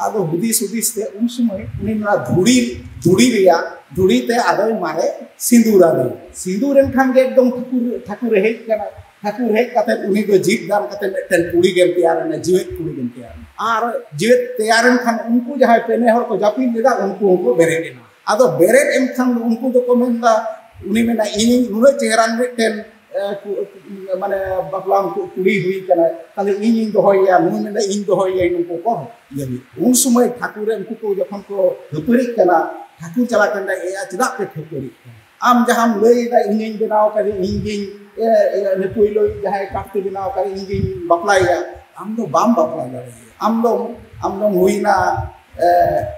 ᱟᱫᱚ ᱦᱩᱫᱤᱥ ᱦᱩᱫᱤᱥ ᱛᱮ ᱩᱱ ᱥᱚᱢᱚᱭ ᱩᱱᱤ ᱱᱚᱣᱟ ᱫᱷᱩᱲᱤ, ᱫᱷᱩᱲᱤ ᱨᱮᱭᱟᱜ, ᱫᱷᱩᱲᱤ ᱛᱮ ᱟᱫᱚᱭ ᱢᱟᱨᱮ ᱥᱤᱸᱫᱩᱨ ᱟᱫᱮ᱾ ᱥᱤᱸᱫᱩᱨ ᱮᱱ ᱠᱷᱟᱱ ᱜᱮ ᱮᱠᱫᱚᱢ ᱴᱷᱟᱹᱠᱩᱨ, ᱴᱷᱟᱹᱠᱩᱨᱮ ᱦᱮᱡ ᱠᱟᱱᱟ᱾ ᱴᱷᱟᱹᱠᱩᱨ ᱦᱮᱡ ᱠᱟᱛᱮ ᱩᱱᱤ ᱫᱚ ᱡᱤᱣᱮᱫ ᱫᱟᱱ ᱠᱟᱛᱮ ᱢᱤᱫᱴᱮᱱ ᱠᱩᱲᱤ ᱜᱮᱢ ᱛᱮᱭᱟᱨ ᱮᱱᱟ, ᱡᱤᱣᱮᱫ ᱠᱩᱲᱤ ᱜᱮᱢ ᱛᱮᱭᱟᱨ ᱮᱱᱟ᱾ ᱟᱨ ᱡᱤᱣᱮᱫ ᱛᱮᱭᱟᱨ ᱮᱱ ᱠᱷᱟᱱ ᱩᱱᱠᱩ ᱡᱟᱦᱟᱸᱭ ᱯᱮᱱᱮ ᱦᱚᱲ ᱠᱚ ᱡᱟᱹᱯᱤᱫ ᱞᱮᱫᱟ, ᱩᱱᱠᱩ ᱦᱚᱸᱠᱚ ᱵᱮᱨᱮᱫ ᱮᱱᱟ᱾ ᱟᱫᱚ ᱵᱮᱨᱮᱫ ᱮᱱ ᱠᱷᱟᱱ ᱩᱱᱠᱩ ᱫᱚᱠᱚ ᱢᱮᱱᱫᱟ, ᱩᱱᱤ ᱢᱮᱱᱟ, "ᱤᱧ ᱱᱩᱱᱟᱹᱜ ᱪᱮᱦᱨᱟᱱ ᱢᱤᱫᱴᱮᱱ, ᱮ, ᱠᱩ-, ᱢᱟᱱᱮ ᱵᱟᱯᱞᱟ ᱠᱩ-, ᱠᱩᱲᱤ ᱦᱩᱭ ᱠᱟᱱᱟ, ᱛᱟᱦᱞᱮ ᱤᱧᱤᱧ ᱫᱚᱦᱚᱭᱮᱭᱟ", ᱱᱩᱭ ᱢᱮᱱᱫᱟ, "ᱤᱧ ᱫᱚᱦᱚᱭᱮᱭᱟ", ᱱᱩᱠᱩ ᱠᱚ ᱤᱭᱟᱹ ᱦᱩᱭᱩᱜ᱾ ᱩᱱ ᱥᱚᱢᱚᱭ ᱴᱷᱟᱹᱠᱩᱨ ᱨᱮ ᱩᱱᱠᱩ ᱠᱚ ᱡᱚᱠᱷᱚᱱ ᱠᱚ ᱠᱷᱟᱹᱯᱟᱹᱨᱤᱜ ᱠᱟᱱᱟ, ᱴᱷᱟᱹᱠᱩᱨ ᱪᱟᱞᱟᱜ ᱠᱟᱱ ᱛᱟᱭ, "ᱮᱭᱟ, ᱪᱮᱫᱟᱜ ᱯᱮ ᱠᱷᱟᱹᱯᱟᱹᱨᱤᱜ ᱠᱟᱱᱟ? ᱟᱢ ᱡᱟᱦᱟᱸᱢ ᱞᱟᱹᱭ ᱮᱫᱟ ᱤᱧᱤᱧ ᱵᱮᱱᱟᱣ ᱠᱟᱫᱮ, ᱤᱧ ᱜᱤᱧ, ᱮ, ᱮ, ᱩᱱᱤ ᱯᱳᱭᱞᱳ ᱡᱟᱦᱟᱸᱭ ᱠᱟᱴᱛᱮ ᱵᱮᱱᱟᱣ ᱠᱟᱫᱮ, ᱤᱧ ᱜᱤᱧ ᱵᱟᱯᱞᱟᱭᱮᱭᱟ, ᱟᱢ ᱫᱚ ᱵᱟᱢ ᱵᱟᱯᱞᱟ ᱫᱟᱲᱮᱭᱟᱭᱟ, ᱟᱢ ᱫᱚ, ᱟᱢ ᱫᱚᱢ ᱦᱩᱭᱱᱟ, ᱮ,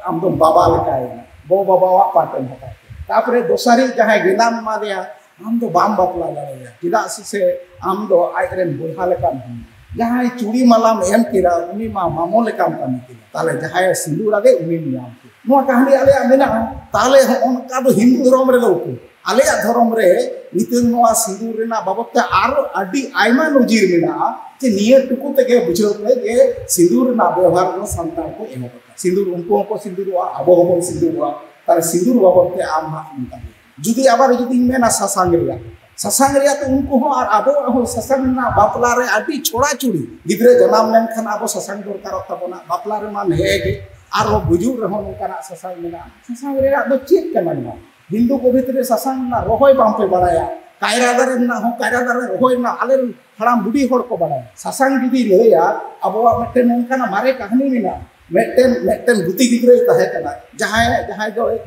ᱟᱢ ᱫᱚᱢ ᱵᱟᱵᱟ ᱞᱮᱠᱟᱭᱮᱱᱟ, ᱜᱚ ᱵᱟᱵᱟᱣᱟᱜ ᱯᱟᱴ ᱮᱢ ᱦᱟᱛᱟᱣ ᱠᱮᱫᱟ᱾ ᱛᱟᱨᱯᱚᱨᱮ ᱫᱚᱥᱟᱨᱤᱡ ᱡᱟᱦᱟᱸᱭ ᱜᱮᱸᱫᱟᱢ ᱮᱢᱟᱫᱮᱭᱟ, ᱟᱢ ᱫᱚ ᱵᱟᱢ ᱵᱟᱯᱞᱟ ᱫᱟᱲᱮᱭᱟᱭᱟ, ᱪᱮᱫᱟᱜ ᱥᱮ, ᱥᱮ ᱟᱢ ᱫᱚ ᱟᱡ ᱨᱮᱱ ᱵᱚᱭᱦᱟ ᱞᱮᱠᱟᱢ ᱦᱩᱭᱱᱟ᱾ ᱡᱟᱦᱟᱸᱭ ᱪᱩᱲᱤ ᱢᱟᱞᱟᱢ ᱮᱢ ᱠᱮᱫᱟ, ᱩᱱᱤ ᱢᱟ ᱢᱟᱢᱚ ᱞᱮᱠᱟᱢ ᱠᱟᱹᱢᱤ ᱠᱮᱫᱟ, ᱛᱟᱦᱞᱮ ᱡᱟᱦᱟᱸᱭᱮ ᱥᱤᱸᱫᱩᱨ ᱟᱫᱮ ᱩᱱᱤᱢ ᱧᱟᱢ ᱠᱮᱫᱟ᱾" ᱱᱚᱣᱟ ᱠᱟᱹᱦᱱᱤ ᱟᱞᱮᱭᱟᱜ ᱢᱮᱱᱟᱜᱼᱟ᱾ ᱛᱟᱦᱞᱮ ᱦᱚᱸ ᱚᱱᱠᱟ ᱫᱚ ᱦᱤᱱᱫᱩ ᱫᱷᱚᱨᱚᱢ ᱨᱮᱫᱚ ᱩᱠᱩᱨ? ᱟᱞᱮᱭᱟᱜ ᱫᱷᱚᱨᱚᱢ ᱨᱮ ᱱᱤᱛᱚᱝ ᱱᱚᱣᱟ ᱥᱤᱸᱫᱩᱨ ᱨᱮᱱᱟᱜ ᱵᱟᱵᱚᱫ ᱛᱮ ᱟᱨᱚ ᱟᱹᱰᱤ ᱟᱭᱢᱟ ᱱᱚᱡᱤᱨ ᱢᱮᱱᱟᱜᱼᱟ, ᱡᱮ ᱱᱤᱭᱟᱹ ᱴᱩᱠᱩ ᱛᱮᱜᱮ ᱵᱩᱡᱷᱟᱹᱣ ᱯᱮ ᱡᱮ ᱥᱤᱸᱫᱩᱨ ᱨᱮᱱᱟᱜ ᱵᱮᱣᱦᱟᱨ ᱫᱚ ᱥᱟᱱᱛᱟᱲ ᱠᱚ ᱮᱦᱚᱵ ᱟᱠᱟᱫᱟ᱾ ᱥᱤᱸᱫᱩᱨ ᱩᱱᱠᱩ ᱦᱚᱸᱠᱚ ᱥᱤᱸᱫᱩᱨᱚᱜᱼᱟ, ᱟᱵᱚ ᱦᱚᱸᱵᱚᱱ ᱥᱤᱸᱫᱩᱨᱚᱜᱼᱟ᱾ ᱛᱟᱦᱞᱮ ᱥᱤᱸᱫᱩᱨ ᱵᱟᱵᱚᱫ ᱛᱮ ᱟᱢ ᱦᱟᱸᱜ ᱚᱱᱠᱟ ᱜᱮ᱾ ᱡᱩᱫᱤ ᱟᱵᱟᱨ ᱡᱩᱫᱤᱧ ᱢᱮᱱᱟ ᱥᱟᱥᱟᱝ ᱨᱮᱭᱟᱜ, ᱥᱟᱥᱟᱝ ᱨᱮᱭᱟᱜ ᱛᱚ ᱩᱱᱠᱩ ᱦᱚᱸ ᱟᱨ ᱟᱵᱚᱣᱟᱜ ᱦᱚᱸ ᱥᱟᱥᱟᱝ ᱨᱮᱱᱟᱜ ᱵᱟᱯᱞᱟ ᱨᱮ ᱟᱹᱰᱤ ᱪᱷᱚᱲᱟ ᱪᱷᱩᱲᱤ᱾ ᱜᱤᱫᱽᱨᱟᱹ ᱡᱟᱱᱟᱢ ᱞᱮᱱᱠᱷᱟᱱ ᱟᱵᱚ ᱥᱟᱥᱟᱝ ᱫᱚᱨᱠᱟᱨᱚᱜ ᱛᱟᱵᱚᱱᱟ, ᱵᱟᱯᱞᱟ ᱨᱮᱢᱟ ᱦᱮᱸ ᱜᱮ, ᱟᱨᱦᱚᱸ ᱜᱩᱡᱩᱜ ᱨᱮᱦᱚᱸ ᱱᱚᱝᱠᱟᱱᱟᱜ ᱥᱟᱥᱟᱝ ᱢᱮᱱᱟᱜᱼᱟ᱾ ᱥᱟᱥᱟᱝ ᱨᱮᱭᱟᱜ ᱫᱚ ᱪᱮᱫ ᱠᱟᱱᱟ ᱱᱚᱣᱟ? ᱦᱤᱱᱫᱩ ᱠᱚ ᱵᱷᱤᱛᱨᱤ ᱨᱮ ᱥᱟᱥᱟᱝ ᱨᱮᱱᱟᱜ ᱨᱚᱦᱚᱭ ᱵᱟᱝᱯᱮ ᱵᱟᱲᱟᱭᱟ, ᱠᱟᱭᱨᱟ ᱫᱟᱨᱮ ᱨᱮᱱᱟᱜ ᱦᱚᱸ, ᱠᱟᱭᱨᱟ ᱫᱟᱨᱮ ᱨᱚᱦᱚᱭ ᱨᱮᱱᱟᱜ ᱟᱞᱮᱨᱮᱱ ᱦᱟᱲᱟᱢ ᱵᱩᱰᱷᱤ ᱦᱚᱲ ᱠᱚ ᱵᱟᱲᱟᱭᱟ᱾ ᱥᱟᱥᱟᱝ ᱡᱩᱫᱤ ᱞᱟᱹᱭᱟ, ᱟᱵᱚᱣᱟᱜ ᱢᱤᱫᱴᱮᱱ ᱱᱚᱝᱠᱟᱱᱟᱜ ᱢᱟᱨᱮ ᱠᱟᱹᱦᱱᱤ ᱢᱮᱱᱟᱜᱼᱟ, ᱢᱤᱫᱴᱮᱱ, ᱢᱤᱫᱴᱮᱱ ᱜᱩᱛᱤ ᱜᱤᱫᱽᱨᱟᱹᱭ ᱛᱟᱦᱮᱸ ᱠᱟᱱᱟ, ᱡᱟᱦᱟᱸᱭ, ᱡᱟᱦᱟᱸᱭ ᱫᱚ, ᱮ,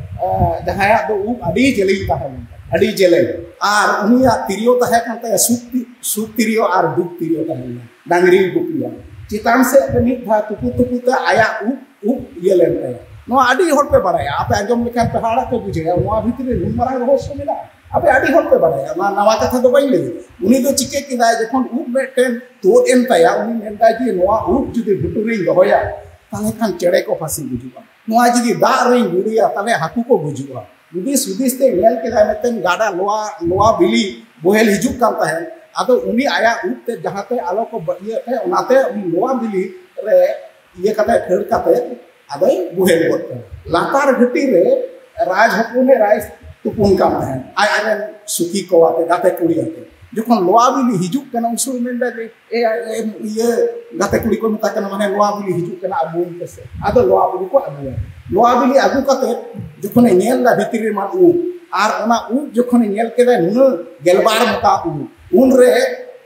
ᱡᱟᱦᱟᱸᱭᱟᱜ ᱫᱚ ᱩᱵ ᱟᱹᱰᱤ ᱡᱮᱞᱮᱧ ᱛᱟᱦᱮᱸ ᱞᱮᱱᱟ, ᱟᱹᱰᱤ ᱡᱮᱞᱮᱧ, ᱟᱨ ᱩᱱᱤᱭᱟᱜ ᱛᱤᱨᱭᱳ ᱛᱟᱦᱮᱸ ᱠᱟᱱ ᱛᱟᱭᱟ ᱥᱩᱠ ᱛᱤ-, ᱥᱩᱠ ᱛᱤᱨᱭᱳ ᱟᱨ ᱰᱩᱜ ᱛᱤᱨᱭᱳ ᱛᱟᱦᱮᱸ ᱞᱮᱱᱟ, ᱰᱟᱝᱨᱤ ᱜᱩᱯᱤᱭᱟ᱾ ᱪᱮᱛᱟᱱ ᱥᱮᱫ ᱛᱮ ᱢᱤᱫ ᱫᱷᱟᱣ ᱛᱩᱯᱩ ᱛᱩᱯᱩ ᱛᱮ ᱟᱭᱟᱜ ᱩᱵ, ᱩᱵ ᱤᱭᱟᱹ ᱞᱮᱱ ᱛᱟᱭᱟ᱾ ᱱᱚᱣᱟ ᱟᱹᱰᱤ ᱦᱚᱲ ᱯᱮ ᱵᱟᱲᱟᱭᱟ, ᱟᱯᱮ ᱟᱸᱡᱚᱢ ᱞᱮᱠᱷᱟᱱ ᱯᱮ ᱦᱟᱦᱟᱲᱟᱜ ᱯᱮ ᱵᱩᱡᱷᱟᱹᱣᱟ, ᱱᱚᱣᱟ ᱵᱷᱤᱛᱨᱤ ᱨᱮ ᱱᱩᱱ ᱢᱟᱨᱟᱝ ᱨᱚᱦᱚᱥᱭᱚ ᱢᱮᱱᱟᱜᱼᱟ᱾ ᱟᱯᱮ ᱟᱹᱰᱤ ᱦᱚᱲ ᱯᱮ ᱵᱟᱲᱟᱭᱟ, ᱱᱚᱣᱟ ᱱᱟᱣᱟ ᱠᱟᱛᱷᱟ ᱫᱚ ᱵᱟᱹᱧ ᱞᱟᱹᱭ᱾ ᱩᱱᱤ ᱫᱚ ᱪᱤᱠᱟᱹ ᱠᱮᱫᱟᱭ, ᱡᱚᱠᱷᱚᱱ ᱩᱵ ᱢᱤᱫᱴᱮᱱ ᱛᱩᱫ ᱮᱱ ᱛᱟᱭᱟ, ᱩᱱᱤ ᱢᱮᱱᱫᱟᱭ ᱡᱮ ᱱᱚᱣᱟ ᱩᱵ ᱡᱩᱫᱤ ᱜᱷᱩᱴᱩ ᱨᱤᱧ ᱫᱚᱦᱚᱭᱟ, ᱛᱟᱦᱞᱮ ᱠᱷᱟᱱ ᱪᱮᱬᱮ ᱠᱚ ᱯᱷᱟᱹᱥᱤ ᱜᱩᱡᱩᱜᱼᱟ᱾ ᱱᱚᱣᱟ ᱡᱩᱫᱤ ᱫᱟᱜ ᱨᱤᱧ ᱜᱤᱰᱤᱭᱟ, ᱛᱟᱦᱞᱮ ᱦᱟᱹᱠᱩ ᱠᱚ ᱜᱩᱡᱩᱜᱼᱟ᱾ ᱦᱩᱫᱤᱥ ᱦᱩᱫᱤᱥ ᱛᱮ ᱧᱮᱞ ᱠᱮᱫᱟᱭ, ᱢᱤᱫᱴᱮᱱ ᱜᱟᱰᱟ ᱞᱚᱣᱟ, ᱞᱚᱣᱟ ᱵᱤᱞᱤ ᱵᱚᱦᱮᱞ ᱦᱤᱡᱩᱜ ᱠᱟᱱ ᱛᱟᱦᱮᱸᱫ᱾ ᱟᱫᱚ ᱩᱱᱤ ᱟᱭᱟᱜ ᱩᱵ ᱛᱮ ᱡᱟᱦᱟᱸᱛᱮ ᱟᱞᱚ ᱠᱚ ᱵᱟ-, ᱤᱭᱟᱹᱜ ᱛᱟᱭ, ᱚᱱᱟᱛᱮ ᱩᱱᱤ ᱞᱚᱣᱟ ᱵᱤᱞᱤ ᱨᱮ ᱤᱭᱟᱹ ᱠᱟᱛᱮ, ᱠᱷᱟᱹᱲ ᱠᱟᱛᱮ ᱟᱫᱚᱭ ᱵᱚᱦᱮᱞ ᱜᱚᱫ ᱠᱟᱱᱟ᱾ ᱞᱟᱛᱟᱨ ᱜᱷᱟᱹᱴᱤ ᱨᱮ ᱨᱟᱡᱽ ᱦᱚᱯᱚᱱ ᱮᱨᱟᱭ ᱛᱩᱯᱩᱱ ᱠᱟᱱ ᱛᱟᱦᱮᱸᱫ, ᱟᱡ ᱨᱮᱱ ᱥᱩᱠᱷᱤ ᱠᱚ ᱟᱛᱮ, ᱜᱟᱛᱮ ᱠᱩᱲᱤ ᱟᱛᱮ᱾ ᱡᱚᱠᱷᱚᱱ ᱞᱚᱣᱟ ᱵᱤᱞᱤ ᱦᱤᱡᱩᱜ ᱠᱟᱱᱟ, ᱩᱱ ᱥᱚᱢᱚᱭ ᱢᱮᱱᱫᱟ ᱡᱮ, "ᱮ, ᱮ, ᱤᱭᱟᱹ, ᱜᱟᱛᱮ ᱠᱩᱲᱤ ᱠᱚ ᱢᱮᱛᱟ ᱠᱟᱱᱟ, ᱢᱟᱱᱮ, ᱞᱚᱣᱟ ᱵᱤᱞᱤ ᱦᱤᱡᱩᱜ ᱠᱟᱱᱟ, ᱟᱹᱜᱩᱭ ᱯᱮᱥᱮ᱾" ᱟᱫᱚ ᱞᱚᱣᱟ ᱵᱤᱞᱤ ᱠᱚ ᱟᱹᱜᱩᱭᱟ᱾ ᱞᱚᱣᱟ ᱵᱤᱞᱤ ᱟᱹᱜᱩ ᱠᱟᱛᱮ ᱡᱚᱠᱷᱚᱱᱮ ᱧᱮᱞ ᱫᱟ ᱵᱷᱤᱛᱨᱤ ᱨᱮᱢᱟ ᱩᱵ, ᱟᱨ ᱚᱱᱟ ᱩᱵ ᱡᱚᱠᱷᱚᱱᱮ ᱧᱮᱞ ᱠᱮᱫᱟ ᱱᱩᱱᱟᱹᱜ ᱜᱮᱞᱵᱟᱨ ᱢᱚᱴᱟ ᱩᱵ, ᱩᱱᱨᱮ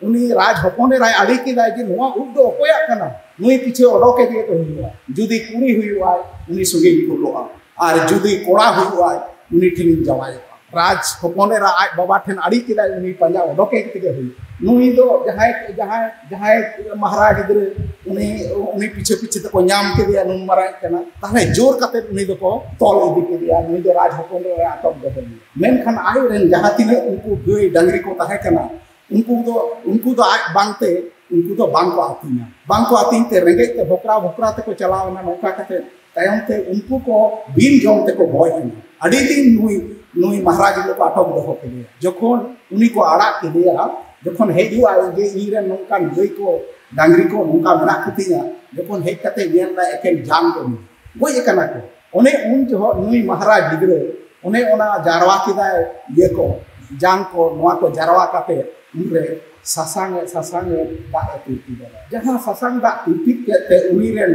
ᱩᱱᱤ ᱨᱟᱡᱽ ᱦᱚᱯᱚᱱ ᱮᱨᱟᱭ ᱟᱲᱮ ᱠᱮᱫᱟᱭ ᱡᱮ, "ᱱᱚᱣᱟ ᱩᱵ ᱫᱚ ᱚᱠᱚᱭᱟᱜ ᱠᱟᱱᱟ? ᱱᱩᱭ ᱯᱤᱪᱷᱟᱹ ᱚᱰᱚᱠᱮ ᱜᱮ ᱛᱚ ᱦᱩᱭᱩᱜᱼᱟ᱾ ᱡᱩᱫᱤ ᱠᱩᱲᱤ ᱦᱩᱭᱩᱜᱼᱟᱭ, ᱩᱱᱤ ᱥᱚᱸᱜᱮᱧ ᱠᱩᱞᱚᱜᱼᱟ, ᱟᱨ ᱡᱩᱫᱤ ᱠᱚᱲᱟ ᱦᱩᱭᱩᱜᱼᱟᱭ, ᱩᱱᱤ ᱴᱷᱮᱱᱤᱧ ᱡᱟᱶᱟᱭᱚᱜᱼᱟ᱾" ᱨᱟᱡᱽ ᱦᱚᱯᱚᱱ ᱮᱨᱟ ᱟᱡ ᱵᱟᱵᱟ ᱴᱷᱮᱱ ᱟᱲᱮ ᱠᱮᱫᱟᱭ, ᱩᱱᱤ ᱯᱟᱸᱡᱟ ᱚᱰᱚᱠᱮ ᱛᱮᱜᱮ ᱦᱩᱭᱩᱜᱼᱟ᱾ ᱱᱩᱭ ᱫᱚ ᱡᱟᱦᱟᱸᱭ, ᱡᱟᱦᱟᱸᱭ, ᱡᱟᱦᱟᱸᱭ ᱢᱟᱦᱟᱨᱟ ᱜᱤᱫᱽᱨᱟᱹ, ᱩᱱᱤ, ᱩᱱᱤ ᱯᱤᱪᱷᱟᱹ ᱯᱤᱪᱷᱟᱹ ᱛᱮᱠᱚ ᱧᱟᱢ ᱠᱮᱫᱮᱭᱟ, ᱱᱩᱱ ᱢᱟᱨᱟᱝ ᱠᱟᱱᱟ, ᱛᱟᱦᱞᱮ ᱡᱳᱨ ᱠᱟᱛᱮ ᱩᱱᱤ ᱫᱚᱠᱚ ᱛᱚᱞ ᱤᱫᱤ ᱠᱮᱫᱮᱭᱟ, ᱱᱩᱭ ᱫᱚ ᱨᱟᱡᱽ ᱦᱚᱯᱚᱱ ᱮᱨᱟ ᱟᱴᱚᱠ ᱫᱚᱦᱚᱭᱮᱭᱟ᱾ ᱢᱮᱱᱠᱷᱟᱱ ᱟᱡ ᱨᱮᱱ ᱡᱟᱦᱟᱸ ᱛᱤᱱᱟᱹᱜ ᱩᱱᱠᱩ ᱜᱟᱹᱭ ᱰᱟᱝᱨᱤ ᱠᱚ ᱛᱟᱦᱮᱸ ᱠᱟᱱᱟ, ᱩᱱᱠᱩ ᱫᱚ, ᱩᱱᱠᱩ ᱫᱚ ᱟᱡ ᱵᱟᱝᱛᱮ, ᱩᱱᱠᱩ ᱫᱚ ᱵᱟᱝ ᱠᱚ ᱟᱹᱛᱤᱧᱟ, ᱵᱟᱝ ᱠᱚ ᱟᱹᱛᱤᱧ ᱛᱮ ᱨᱮᱸᱜᱮᱡ ᱛᱮ ᱵᱷᱚᱠᱨᱟ ᱵᱷᱚᱠᱨᱟ ᱛᱮᱠᱚ ᱪᱟᱞᱟᱣ ᱮᱱᱟ᱾ ᱱᱚᱝᱠᱟ ᱠᱟᱛᱮ ᱛᱟᱭᱚᱢ ᱛᱮ ᱩᱱᱠᱩ ᱠᱚ ᱵᱤᱱ ᱡᱚᱢ ᱛᱮᱠᱚ ᱜᱚᱡ ᱮᱱᱟ᱾ ᱟᱹᱰᱤ ᱫᱤᱱ ᱱᱩᱭ, ᱱᱩᱭ ᱢᱟᱦᱟᱨᱟᱡᱽ ᱫᱚᱠᱚ ᱟᱴᱚᱠ ᱫᱚᱦᱚ ᱠᱮᱫᱮᱭᱟ᱾ ᱡᱚᱠᱷᱚᱱ ᱩᱱᱤ ᱠᱚ ᱟᱲᱟᱜ ᱠᱮᱫᱮᱭᱟ, ᱡᱚᱠᱷᱚᱱ ᱦᱮᱡ ᱦᱩᱭᱩᱜᱼᱟ, ᱡᱮ ᱤᱧ ᱨᱮᱱ ᱱᱚᱝᱠᱟᱱ ᱜᱟᱹᱭ ᱠᱚ ᱰᱟᱝᱨᱤ ᱠᱚ ᱱᱚᱝᱠᱟ ᱢᱮᱱᱟᱜ ᱠᱚᱛᱤᱧᱟ, ᱡᱚᱠᱷᱚᱱ ᱦᱮᱡ ᱠᱟᱛᱮ ᱧᱮᱞ ᱫᱟ ᱮᱠᱮᱱ ᱡᱟᱝ ᱠᱚ ᱢᱮᱱᱟᱜᱼᱟ, ᱜᱚᱡ ᱟᱠᱟᱱᱟ ᱠᱚ᱾ ᱚᱱᱮ ᱩᱱ ᱡᱚᱦᱚᱜ ᱱᱩᱭ ᱢᱟᱦᱟᱨᱟᱡᱽ ᱜᱤᱫᱽᱨᱟᱹ ᱚᱱᱮ ᱚᱱᱟ ᱡᱟᱨᱣᱟ ᱠᱮᱫᱟᱭ, ᱤᱭᱟᱹ ᱠᱚ, ᱡᱟᱝ ᱠᱚ, ᱱᱚᱣᱟ ᱠᱚ ᱡᱟᱨᱣᱟ ᱠᱟᱛᱮ ᱩᱱᱨᱮ ᱥᱟᱥᱟᱝ ᱮ, ᱥᱟᱥᱟᱝ ᱮ ᱫᱟᱜ ᱮ ᱛᱤᱨᱯᱤᱫ ᱟᱫᱟ᱾ ᱡᱟᱦᱟᱸ ᱥᱟᱥᱟᱝ ᱫᱟᱜ ᱛᱤᱨᱯᱤᱫ ᱠᱮᱫ ᱛᱮ ᱩᱱᱤ ᱨᱮᱱ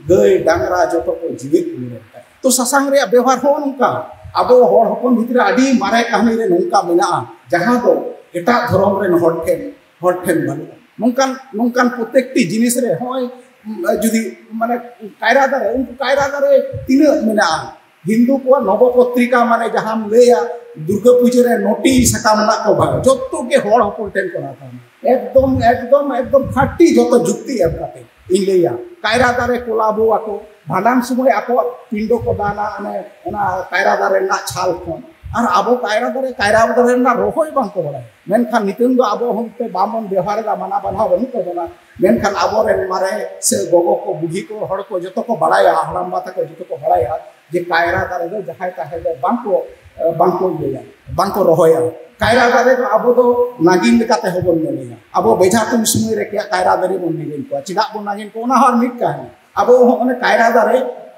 ᱜᱟᱹᱭ ᱰᱟᱝᱨᱟ ᱡᱚᱛᱚ ᱠᱚ ᱡᱤᱣᱮᱫ ᱨᱩᱣᱟᱹᱲ ᱮᱱ ᱛᱟᱭᱟ᱾ ᱛᱚ ᱥᱟᱥᱟᱝ ᱨᱮᱭᱟᱜ ᱵᱮᱣᱦᱟᱨ ᱦᱚᱸ ᱱᱚᱝᱠᱟ, ᱟᱵᱚ ᱦᱚᱲ ᱦᱚᱯᱚᱱ ᱵᱷᱤᱛᱨᱤ ᱨᱮ ᱟᱹᱰᱤ ᱢᱟᱨᱮ ᱠᱟᱹᱦᱱᱤ ᱨᱮ ᱱᱚᱝᱠᱟ ᱢᱮᱱᱟᱜᱼᱟ, ᱡᱟᱦᱟᱸ ᱫᱚ ᱮᱴᱟᱜ ᱫᱷᱚᱨᱚᱢ ᱨᱮᱱ ᱦᱚᱲ ᱴᱷᱮᱱ, ᱦᱚᱲ ᱴᱷᱮᱱ ᱵᱟᱹᱱᱩᱜᱼᱟ᱾ ᱱᱚᱝᱠᱟᱱ, ᱱᱚᱝᱠᱟᱱ ᱯᱨᱚᱛᱮᱠᱴᱤ ᱡᱤᱱᱤᱥ ᱨᱮ ᱦᱚᱸᱜᱼᱚᱭ, ᱩᱢ, ᱡᱩᱫᱤ ᱢᱟᱱᱮ ᱠᱟᱭᱨᱟ ᱫᱟᱨᱮ, ᱩᱱᱠᱩ ᱠᱟᱭᱨᱟ ᱫᱟᱨᱮ ᱛᱤᱱᱟᱹᱜ ᱢᱮᱱᱟᱜᱼᱟ? ᱦᱤᱱᱫᱩ ᱠᱚᱣᱟᱜ ᱱᱚᱵᱚ ᱯᱚᱛᱨᱤᱠᱟ, ᱢᱟᱱᱮ ᱡᱟᱦᱟᱸᱢ ᱞᱟᱹᱭᱟ ᱫᱩᱨᱜᱟᱹ ᱯᱩᱡᱟᱹ ᱨᱮ ᱱᱚᱴᱤ ᱥᱟᱠᱟᱢ ᱨᱮᱱᱟᱜ ᱠᱚ ᱵᱷᱟᱜᱟ, ᱡᱚᱛᱚ ᱜᱮ ᱦᱚᱲ ᱦᱚᱯᱚᱱ ᱴᱷᱮᱱ ᱠᱚ ᱦᱟᱛᱟᱣᱟ᱾ ᱮᱠᱫᱚᱢ, ᱮᱠᱫᱚᱢ, ᱮᱠᱫᱚᱢ ᱠᱷᱟᱹᱴᱤ ᱡᱚᱛᱚ ᱡᱩᱠᱛᱤ ᱮᱢ ᱠᱟᱛᱮ᱾ ᱤᱧ ᱞᱟᱹᱭᱟ, ᱠᱟᱭᱨᱟ ᱫᱟᱨᱮ ᱠᱚᱞᱟᱵᱚ ᱟᱠᱚ, ᱵᱷᱟᱸᱰᱟᱱ ᱥᱚᱢᱚᱭ ᱟᱠᱚᱣᱟᱜ ᱯᱤᱸᱰᱟᱹ ᱠᱚ ᱫᱟᱱᱟ ᱚᱱᱮ ᱚᱱᱟ ᱠᱟᱭᱨᱟ ᱫᱟᱨᱮ ᱨᱮᱱᱟᱜ ᱪᱷᱟᱞ ᱠᱷᱚᱱ᱾ ᱟᱨ ᱟᱵᱚ ᱠᱟᱭᱨᱟ ᱫᱟᱨᱮ, ᱠᱟᱭᱨᱟ ᱫᱟᱨᱮ ᱨᱮᱱᱟᱜ ᱨᱚᱦᱚᱭ ᱵᱟᱝ ᱠᱚ ᱵᱟᱲᱟᱭᱟ᱾ ᱢᱮᱱᱠᱷᱟᱱ ᱱᱤᱛᱚᱝ ᱫᱚ ᱟᱵᱚ ᱦᱚᱸ ᱵᱟᱵᱚᱱ ᱵᱮᱣᱦᱟᱨ ᱮᱫᱟ, ᱢᱟᱱᱟ ᱵᱟᱫᱷᱟ ᱵᱟᱹᱱᱩᱜ ᱛᱟᱵᱚᱱᱟ᱾ ᱢᱮᱱᱠᱷᱟᱱ ᱟᱵᱚᱨᱮᱱ ᱢᱟᱨᱮ ᱥᱮ ᱜᱚᱜᱚ ᱠᱚ, ᱵᱩᱰᱷᱤ ᱠᱚ, ᱦᱚᱲ ᱠᱚ ᱡᱚᱛᱚ ᱠᱚ ᱵᱟᱲᱟᱭᱟ, ᱦᱟᱲᱟᱢᱵᱟ ᱛᱟᱠᱚ ᱡᱚᱛᱚ ᱠᱚ ᱵᱟᱲᱟᱭᱟ ᱡᱮ ᱠᱟᱭᱨᱟ ᱫᱟᱨᱮ ᱫᱚ ᱡᱟᱦᱟᱸᱭ ᱛᱟᱦᱮᱸ ᱫᱚ ᱵᱟᱝ ᱠᱚ, ᱵᱟᱝ ᱠᱚ ᱤᱭᱟᱹᱭᱟ, ᱵᱟᱝ ᱠᱚ ᱨᱚᱦᱚᱭᱟ᱾ ᱠᱟᱭᱨᱟ ᱫᱟᱨᱮ ᱫᱚ ᱟᱵᱚ ᱫᱚ ᱱᱟᱜᱤᱱ ᱞᱮᱠᱟᱛᱮ ᱦᱚᱸᱵᱚᱱ ᱧᱮᱞᱮᱭᱟ᱾ ᱟᱵᱚ ᱵᱮᱡᱷᱟ ᱛᱩᱧ ᱥᱚᱢᱚᱭ ᱨᱮ ᱠᱟᱭᱨᱟ ᱫᱟᱨᱮ ᱵᱚᱱ ᱱᱤᱜᱤᱱ ᱠᱚᱣᱟ᱾ ᱪᱮᱫᱟᱜ ᱵᱚᱱ ᱱᱟᱜᱤᱱ ᱠᱚᱣᱟ? ᱚᱱᱟ ᱦᱚᱸ ᱟᱨ ᱢᱤᱫ ᱠᱟᱹᱦᱱᱤ᱾ ᱟᱵᱚ ᱦᱚᱸ ᱚᱱᱮ ᱠᱟᱭᱨᱟ ᱫᱟᱨᱮ,